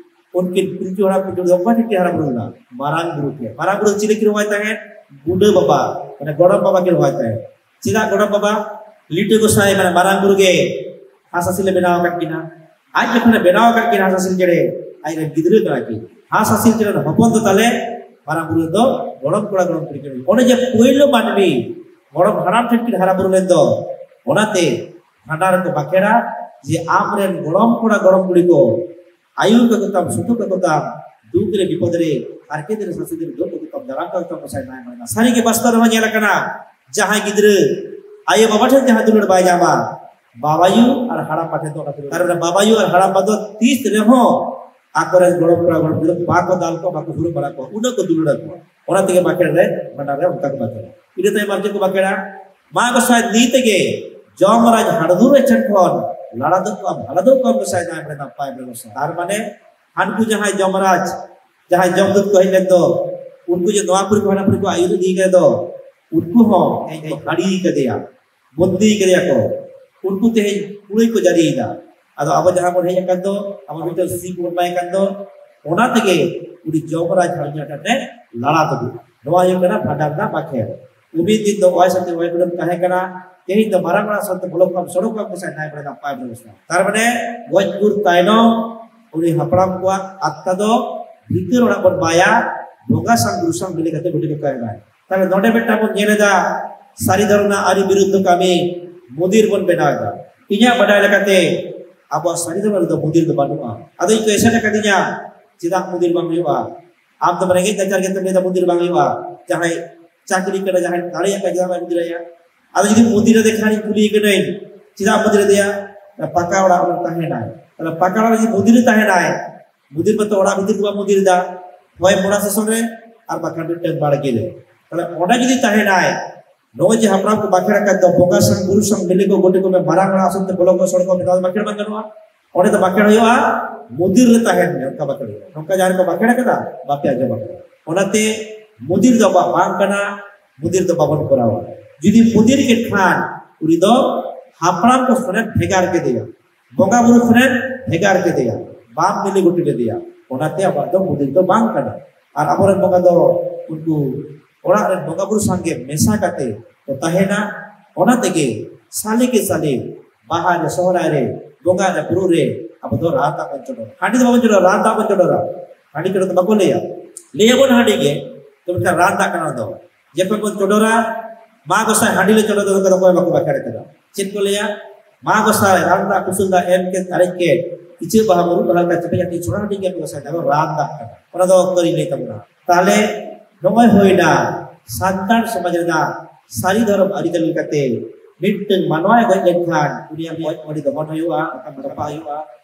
ᱩᱱᱠᱤᱱ ᱯᱤᱞᱪᱩ ᱦᱟᱲᱟᱢ ᱯᱤᱞᱪᱩ ᱵᱩᱲᱦᱤ ᱫᱚ ᱚᱠᱟ ᱴᱷᱮᱱ ᱠᱤᱱ ᱦᱟᱨᱟ ᱵᱩᱨᱩ ᱞᱮᱱᱟ? ᱢᱟᱨᱟᱝ ᱵᱩᱨᱩ ᱴᱷᱮᱱ᱾ ᱢᱟᱨᱟᱝ ᱵᱩᱨᱩ ᱪᱤᱞᱤ ᱠᱤᱱ ᱦᱚᱦᱚᱣᱟᱭ ᱛᱟᱦᱮᱸᱫ? ᱵᱩᱰᱷᱟᱹ ᱵᱟᱵᱟ, ᱢᱟᱱᱮ ᱜᱚᱲᱚᱢ ᱵᱟᱵᱟ ᱠᱤᱱ ᱦᱚᱦᱚᱣᱟᱭ ᱛᱟᱦᱮᱸᱫ᱾ ᱪᱮᱫᱟᱜ ᱜᱚᱲᱚᱢ ᱵᱟᱵᱟ? ᱞᱤᱴᱟᱹ ᱜᱚᱸᱥᱟᱭ, ᱢᱟᱱᱮ ᱢᱟᱨᱟᱝ ᱵᱩᱨᱩ ᱜᱮ ᱦᱟᱸᱥ ᱦᱟᱹᱥᱤᱞᱮ ᱵᱮᱱᱟᱣ ᱟᱠᱟᱫ ᱠᱤᱱᱟ᱾ ᱟᱡ ᱡᱚᱠᱷᱚᱱᱮ ᱵᱮᱱᱟᱣ ᱟᱠᱟᱫ ᱠᱤᱱᱟ ᱦᱟᱸᱥ ᱦᱟᱹᱥᱤᱞ ᱪᱮᱬᱮ, ᱟᱡ ᱨᱮᱱ ᱜᱤᱫᱽᱨᱟᱹ ᱠᱟᱱᱟ ᱠᱤᱱ᱾ ᱦᱟᱸᱥ ᱦᱟᱹᱥᱤᱞ ᱪᱮᱬᱮ ᱨᱮᱱ ᱦᱚᱯᱚᱱ ᱫᱚ ᱛᱟᱞᱮ ᱢᱟᱨᱟᱝ ᱵᱩᱨᱩ ᱫᱚ ᱜᱚᱲᱚᱢ ᱠᱚᱲᱟ ᱜᱚᱲᱚᱢ ᱠᱩᱲᱤ ᱠᱟᱱᱟ᱾ ᱚᱱᱮ ᱡᱮ ᱯᱳᱭᱞᱳ ᱢᱟᱹᱱᱢᱤ ᱜᱚᱲᱚᱢ ᱦᱟᱲᱟᱢ ᱴᱷᱮᱱ ᱠᱤᱱ ᱦᱟᱨᱟ ᱵᱩᱨᱩ ᱞᱮᱱ ᱫᱚ, ᱚᱱᱟᱛᱮ ᱵᱷᱟᱸᱰᱟᱱ ᱨᱮᱠᱚ ᱵᱟᱸᱠᱷᱮᱲᱟ ᱡᱮ ᱟᱢ ᱨᱮᱱ ᱜᱚᱲᱚᱢ ᱠᱚᱲᱟ ᱜᱚᱲᱚᱢ ᱠᱩᱲᱤ ᱠᱚ ᱟᱹᱭᱩᱨ ᱠᱟᱠᱚ ᱛᱟᱢ, ᱥᱩᱛᱩᱜ ᱠᱟᱠᱚ ᱛᱟᱢ, ᱫᱩᱠ ᱨᱮ ᱵᱤᱯᱚᱫ ᱨᱮ ᱦᱟᱨᱠᱮᱛ ᱨᱮ ᱥᱟᱥᱮᱛ ᱨᱮ ᱫᱩᱠ ᱠᱟᱠᱚ ᱛᱟᱢ, ᱫᱟᱨᱟᱢ ᱠᱟᱠᱚ ᱛᱟᱢ ᱜᱚᱸᱥᱟᱭ ᱱᱟᱭ ᱵᱟᱲᱮ ᱱᱟᱯᱟᱭ᱾ ᱥᱟᱹᱨᱤ ᱜᱮ ᱵᱟᱥᱛᱚᱵ ᱨᱮᱦᱚᱸ ᱧᱮᱞ ᱟᱠᱟᱱᱟ, ᱡᱟᱦᱟᱸᱭ ᱜᱤᱫᱽᱨᱟᱹ ᱟᱭᱳ ᱵᱟᱵᱟ ᱴᱷᱮᱱ ᱡᱟᱦᱟᱸ ᱫᱩᱞᱟᱹᱲ ᱵᱟᱭ ᱧᱟᱢᱟ, ᱵᱟᱵᱟᱭᱩ ᱟᱨ ᱦᱟᱲᱟᱢ ᱵᱟ ᱴᱷᱮᱱ ᱫᱚ ᱚᱱᱟ ᱫᱩᱞᱟᱹᱲ᱾ ᱠᱟᱨᱚᱱ ᱵᱟᱵᱟᱭᱩ ᱟᱨ ᱦᱟᱲᱟᱢ ᱵᱟ ᱫᱚ ᱛᱤᱥ ᱨᱮᱦᱚᱸ ᱟᱠᱚᱨᱮᱱ ᱜᱚᱲᱚᱢ ᱠᱚᱲᱟ ᱜᱚᱲᱚᱢ ᱠᱩᱲᱤ ᱵᱟᱠᱚ ᱫᱟᱞ ᱠᱚᱣᱟ, ᱵᱟᱠᱚ ᱦᱩᱲᱩ ᱵᱟᱲᱟ ᱠᱚᱣᱟ, ᱩᱱᱟᱹᱜ ᱠᱚ ᱫᱩᱞᱟᱹᱲ ᱟᱠᱚᱣᱟ᱾ ᱚᱱᱟ ᱛᱮᱜᱮ ᱵᱟᱠᱷᱮᱲ ᱨᱮ, ᱵᱷᱟᱸᱰᱟᱱ ᱨᱮ ᱚᱱᱠᱟ ᱠᱚ ᱵᱟᱠᱷᱮᱲᱟ᱾ ᱤᱱᱟᱹ ᱛᱟᱭᱚᱢ ᱟᱨ ᱪᱮᱫ ᱠᱚ ᱵᱟᱠᱷᱮᱲᱟ? ᱢᱟ ᱜᱚᱸᱥᱟᱭ ᱱᱤᱛ ᱜᱮ ᱡᱚᱢᱨᱟᱡᱽ ᱦᱟᱲᱫᱩᱨ ᱮ ᱴᱷᱮᱱ ᱠᱷᱚᱱ ᱞᱟᱲᱟ ᱫᱩᱜ ᱠᱚᱢ, ᱦᱟᱲᱟ ᱫᱩᱜ ᱠᱚᱢ ᱜᱚᱸᱥᱟᱭ ᱱᱟᱭ ᱵᱟᱲᱮ ᱱᱟᱯᱟᱭ ᱵᱟᱲᱮ ᱜᱚᱸᱥᱟᱭ᱾ ᱛᱟᱨ ᱢᱟᱱᱮ ᱦᱟᱱᱠᱩ ᱡᱟᱦᱟᱸᱭ ᱡᱚᱢᱨᱟᱡᱽ, ᱡᱟᱦᱟᱸᱭ ᱡᱚᱢᱫᱩᱛ ᱠᱚ ᱦᱮᱡ ᱞᱮᱱ ᱫᱚ, ᱩᱱᱠᱩ ᱡᱮ ᱱᱚᱣᱟ ᱯᱩᱨᱤ ᱠᱚ ᱦᱟᱱᱟ ᱯᱩᱨᱤ ᱠᱚ ᱟᱹᱭᱩᱨ ᱤᱫᱤ ᱠᱟᱫ ᱫᱚ, ᱩᱱᱠᱩ ᱦᱚᱸ ᱦᱮᱡ ᱠᱚ ᱦᱟᱹᱲᱤ ᱠᱟᱫᱮᱭᱟ, ᱵᱚᱱᱫᱤ ᱠᱟᱫᱮᱭᱟ ᱠᱚ, ᱩᱱᱠᱩ ᱛᱮᱦᱮᱧ ᱠᱩᱲᱟᱹᱭ ᱠᱚ ᱡᱟᱹᱨᱤᱭᱮᱫᱟ᱾ ᱟᱫᱚ ᱟᱵᱚ ᱡᱟᱦᱟᱸ ᱵᱚᱱ ᱦᱮᱡ ᱟᱠᱟᱱ ᱫᱚ, ᱟᱵᱚ ᱢᱤᱫᱴᱟᱝ ᱥᱤ ᱵᱚᱱ ᱮᱢᱟᱭ ᱠᱟᱱ ᱫᱚ, ᱚᱱᱟ ᱛᱮᱜᱮ ᱩᱱᱤ ᱡᱚᱢᱨᱟᱡᱽ ᱦᱟᱲᱟᱢ ᱴᱷᱮᱱ ᱞᱟᱲᱟ ᱛᱩᱫᱩᱜ᱾ ᱱᱚᱣᱟ ᱦᱩᱭᱩᱜ ᱠᱟᱱᱟ ᱵᱷᱟᱸᱰᱟᱱ ᱨᱮᱱᱟᱜ ᱵᱟᱠᱷᱮᱲ᱾ ᱩᱱᱤ ᱫᱤᱱ ᱫᱚ ᱚᱭ ᱥᱟᱛᱮ ᱚᱭ ᱵᱩᱰᱟᱹᱢ ᱛᱟᱦᱮᱸ ᱠᱟᱱᱟ, ᱛᱮᱦᱮᱧ ᱫᱚ ᱢᱟᱨᱟᱝ ᱢᱟᱨᱟᱝ ᱥᱟᱱᱛᱮ ᱵᱚᱞᱚᱠ ᱠᱚᱢ ᱥᱚᱲᱚᱠ ᱠᱚᱢ ᱠᱚ ᱥᱟᱭ ᱱᱟᱭ ᱵᱟᱲᱮ ᱱᱟᱯᱟᱭ ᱵᱟᱲᱮ ᱵᱚᱥᱱᱟ᱾ ᱛᱟᱨ ᱢᱟᱱᱮ ᱜᱚᱡ ᱜᱩᱨ ᱛᱟᱭᱱᱚᱢ ᱩᱱᱤ ᱦᱟᱯᱲᱟᱢ ᱠᱚᱣᱟᱜ ᱟᱛᱛᱟ ᱫᱚ ᱵᱷᱤᱛᱟᱹᱨ ᱚᱲᱟᱜ ᱵᱚᱱ ᱵᱟᱭᱟ, ᱵᱚᱸᱜᱟ ᱥᱟᱝ ᱜᱩᱨᱩ ᱥᱟᱝ ᱢᱤᱞᱟᱹ ᱠᱟᱛᱮ ᱜᱚᱰᱮᱛ ᱠᱚ ᱠᱟᱭ ᱢᱟᱭ᱾ ᱛᱟᱦᱞᱮ ᱱᱚᱰᱮ ᱢᱤᱫᱴᱟᱝ ᱵᱚᱱ ᱧᱮᱞ ᱮᱫᱟ, ᱥᱟᱹᱨᱤ ᱫᱷᱚᱨᱚᱢ ᱨᱮᱱᱟᱜ ᱟᱹᱨᱤ ᱵᱤᱨᱩᱫᱷ ᱫᱚ ᱠᱟᱹᱢᱤ ᱢᱩᱫᱤᱨ ᱵᱚᱱ ᱵᱮᱱᱟᱣ ᱮᱫᱟ᱾ ᱤᱧᱟᱹᱜ ᱵᱟᱰᱟᱭ ᱞᱮᱠᱟᱛᱮ ᱟᱵᱚᱣᱟᱜ ᱥᱟᱹᱨᱤ ᱫᱷᱚᱨᱚᱢ ᱨᱮᱫᱚ ᱢᱩᱫᱤᱨ ᱫᱚ ᱵᱟᱹᱱᱩᱜᱼᱟ᱾ ᱟᱫᱚ ᱤᱧ ᱠᱚ ᱮᱥᱮᱫ ᱟᱠᱟᱫᱤᱧᱟ, ᱪᱮᱫᱟᱜ ᱢᱩᱫᱤᱨ ᱵᱟᱝ ᱦᱩᱭᱩᱜᱼᱟ? ᱟᱢ ᱫᱚ ᱨᱮᱸᱜᱮᱡ ᱱᱟᱪᱟᱨ ᱜᱮᱛᱮᱢ ᱞᱟᱹᱭᱫᱟ ᱢᱩᱫᱤᱨ ᱵᱟᱝ ᱦᱩᱭᱩᱜᱼᱟ᱾ ᱡᱟᱦᱟᱸᱭ ᱪᱟᱹᱠᱨᱤ ᱠᱟᱱᱟ, ᱡᱟᱦᱟᱸᱭ ᱫᱟᱲᱮᱭᱟᱜ ᱠᱟᱱᱟ, ᱪᱮᱫᱟᱜ ᱵᱟᱭ ᱢᱩᱫᱤᱨ ᱟᱭᱟ? ᱟᱫᱚ ᱡᱩᱫᱤ ᱢᱩᱫᱤᱨ ᱟᱫᱮ ᱠᱷᱟᱱ, ᱤᱧ ᱠᱩᱞᱤᱭᱮ ᱠᱟᱹᱱᱟᱹᱧ, ᱪᱮᱫᱟᱜ ᱢᱩᱫᱤᱨ ᱟᱫᱮᱭᱟ? ᱯᱟᱠᱟ ᱚᱲᱟᱜ ᱨᱮ ᱛᱟᱦᱮᱱᱟᱭ᱾ ᱛᱟᱦᱞᱮ ᱯᱟᱠᱟ ᱚᱲᱟᱜ ᱨᱮ ᱡᱩᱫᱤ ᱢᱩᱫᱤᱨ ᱛᱟᱦᱮᱱᱟᱭ, ᱢᱩᱫᱤᱨ ᱢᱟᱛᱚ ᱚᱲᱟᱜ ᱵᱷᱤᱛᱤᱨ ᱫᱚ ᱵᱟᱝ ᱢᱩᱫᱤᱨ ᱮᱫᱟ, ᱦᱚᱭ ᱢᱚᱲᱟ ᱥᱮᱥᱚᱱ ᱨᱮ ᱟᱨ ᱵᱟᱠᱷᱟᱱ ᱢᱤᱫᱴᱟᱝ ᱵᱟᱲᱜᱮ ᱨᱮ᱾ ᱛᱟᱦᱞᱮ ᱚᱸᱰᱮ ᱡᱩᱫᱤ ᱛᱟᱦᱮᱱᱟᱭ, ᱱᱚᱜᱼᱚᱭ ᱡᱮ ᱦᱟᱯᱲᱟᱢ ᱠᱚ ᱵᱟᱠᱷᱮᱲ ᱟᱠᱟᱫ ᱫᱚ, ᱵᱚᱸᱜᱟ ᱥᱟᱝ ᱜᱩᱨᱩ ᱥᱟᱝ ᱢᱤᱞᱤ ᱠᱚ ᱜᱚᱴᱮ ᱠᱚ ᱢᱮ, ᱢᱟᱨᱟᱝ ᱚᱲᱟᱜ ᱟᱥᱚᱱ ᱛᱮ ᱵᱚᱞᱚ ᱠᱚ ᱥᱚᱲᱠᱚ ᱵᱮᱱᱟᱣ, ᱵᱟᱠᱷᱮᱲ ᱵᱟᱝ ᱜᱟᱱᱚᱜᱼᱟ᱾ ᱚᱸᱰᱮ ᱫᱚ ᱵᱟᱠᱷᱮᱲ ᱦᱩᱭᱩᱜᱼᱟ, ᱢᱩᱫᱤᱨ ᱨᱮ ᱛᱟᱦᱮᱱ ᱢᱮ, ᱚᱱᱠᱟ ᱵᱟᱠᱷᱮᱲ ᱦᱩᱭᱩᱜᱼᱟ᱾ ᱱᱚᱝᱠᱟ ᱡᱟᱦᱟᱸ ᱨᱮᱠᱚ ᱵᱟᱠᱷᱮᱲ ᱟᱠᱟᱫᱟ, ᱵᱟᱯᱮ ᱟᱸᱡᱚᱢ ᱟᱠᱟᱫᱟ᱾ ᱚᱱᱟᱛᱮ ᱢᱩᱫᱤᱨ ᱫᱚ ᱟᱵᱚᱣᱟᱜ ᱵᱟᱝ ᱠᱟᱱᱟ, ᱢᱩᱫᱤᱨ ᱫᱚ ᱵᱟᱵᱚᱱ ᱠᱚᱨᱟᱣᱟ᱾ ᱡᱩᱫᱤ ᱢᱩᱫᱤᱨ ᱠᱮᱫ ᱠᱷᱟᱱ, ᱩᱱᱤ ᱫᱚ ᱦᱟᱯᱲᱟᱢ ᱠᱚ ᱠᱷᱚᱱᱮ ᱵᱷᱮᱜᱟᱨ ᱠᱮᱫᱮᱭᱟ, ᱵᱚᱸᱜᱟ ᱵᱩᱨᱩ ᱠᱷᱚᱱᱮ ᱵᱷᱮᱜᱟᱨ ᱠᱮᱫᱮᱭᱟ, ᱵᱟᱢ ᱢᱤᱞᱤ ᱜᱩᱴᱤ ᱞᱮᱫᱮᱭᱟ᱾ ᱚᱱᱟᱛᱮ ᱟᱵᱚᱣᱟᱜ ᱫᱚ ᱢᱩᱫᱤᱨ ᱫᱚ ᱵᱟᱝ ᱠᱟᱱᱟ᱾ ᱟᱨ ᱟᱵᱚᱨᱮᱱ ᱵᱚᱸᱜᱟ ᱫᱚ ᱩᱱᱠᱩ ᱚᱲᱟᱜ ᱨᱮᱱ ᱵᱚᱸᱜᱟ ᱵᱩᱨᱩ ᱥᱟᱝᱜᱮ ᱢᱮᱥᱟ ᱠᱟᱛᱮ ᱠᱚ ᱛᱟᱦᱮᱱᱟ᱾ ᱚᱱᱟ ᱛᱮᱜᱮ ᱥᱟᱞᱮ ᱠᱮ ᱥᱟᱞᱮ ᱵᱟᱦᱟ ᱨᱮ, ᱥᱚᱦᱨᱟᱭ ᱨᱮ, ᱵᱚᱸᱜᱟ ᱨᱮ, ᱵᱩᱨᱩ ᱨᱮ ᱟᱵᱚ ᱫᱚ ᱨᱟᱱ ᱫᱟᱜ ᱵᱚᱱ ᱪᱚᱰᱚᱨᱟ᱾ ᱦᱟᱺᱰᱤ ᱫᱚ ᱵᱟᱵᱚᱱ ᱪᱚᱰᱚᱨᱟ, ᱨᱟᱱ ᱫᱟᱜ ᱵᱚᱱ ᱪᱚᱰᱚᱨᱟ᱾ ᱦᱟᱺᱰᱤ ᱪᱚᱰᱚᱨ ᱫᱚ ᱵᱟᱠᱚ ᱞᱟᱹᱭᱟ, ᱞᱟᱹᱭᱟᱵᱚᱱ ᱦᱟᱺᱰᱤ ᱜᱮ, ᱛᱚ ᱢᱤᱫᱴᱟᱝ ᱨᱟᱱ ᱫᱟᱜ ᱠᱟᱱᱟ ᱚᱱᱟ ᱫᱚ᱾ ᱡᱚᱠᱷᱚᱱ ᱵᱚᱱ ᱪᱚᱰᱚᱨᱟ, ᱢᱟ ᱜᱚᱸᱥᱟᱭ ᱦᱟᱺᱰᱤ ᱞᱮ ᱪᱚᱰᱚᱨ ᱫᱚ, ᱚᱱᱠᱟ ᱫᱚ ᱚᱠᱚᱭ ᱵᱟᱠᱚ ᱵᱟᱠᱷᱮᱲ ᱠᱟᱫᱟ᱾ ᱪᱮᱫ ᱠᱚ ᱞᱟᱹᱭᱟ? ᱢᱟ ᱜᱚᱸᱥᱟᱭ ᱨᱟᱱ ᱫᱟᱜ ᱠᱩᱥᱩᱞ ᱫᱟᱜ ᱮᱢ ᱠᱮᱫ ᱟᱨᱮᱡ ᱠᱮᱫ, ᱤᱪᱟᱹᱜ ᱵᱟᱦᱟ ᱢᱩᱨᱩᱫ ᱵᱟᱦᱟ ᱞᱮᱠᱟ ᱪᱮᱯᱮᱡ ᱟᱹᱰᱤ ᱪᱷᱚᱲᱟ ᱦᱟᱺᱰᱤ ᱜᱮ ᱜᱚᱸᱥᱟᱭ ᱫᱚ ᱨᱟᱱ ᱫᱟᱜ ᱠᱟᱱᱟ᱾ ᱚᱱᱟ ᱫᱚ ᱚᱠᱚᱭ ᱞᱟᱹᱭ ᱛᱟᱵᱚᱱᱟ? ᱛᱟᱦᱞᱮ ᱱᱚᱜᱼᱚᱭ ᱦᱩᱭᱱᱟ ᱥᱟᱱᱛᱟᱲ ᱥᱚᱢᱟᱡᱽ ᱨᱮᱱᱟᱜ ᱥᱟᱹᱨᱤ ᱫᱷᱚᱨᱚᱢ ᱟᱹᱨᱤᱪᱟᱹᱞᱤ ᱞᱮᱠᱟᱛᱮ ᱢᱤᱫᱴᱟᱝ ᱢᱟᱱᱣᱟᱭ ᱜᱚᱡ ᱞᱮᱱᱠᱷᱟᱱ ᱩᱱᱤᱭᱟᱜ ᱜᱚᱡ ᱢᱟᱹᱰᱤ ᱫᱚᱦᱚᱱ ᱦᱩᱭᱩᱜᱼᱟ, ᱚᱱᱠᱟ ᱢᱚᱴᱟᱯᱟ ᱦᱩᱭᱩᱜᱼᱟ,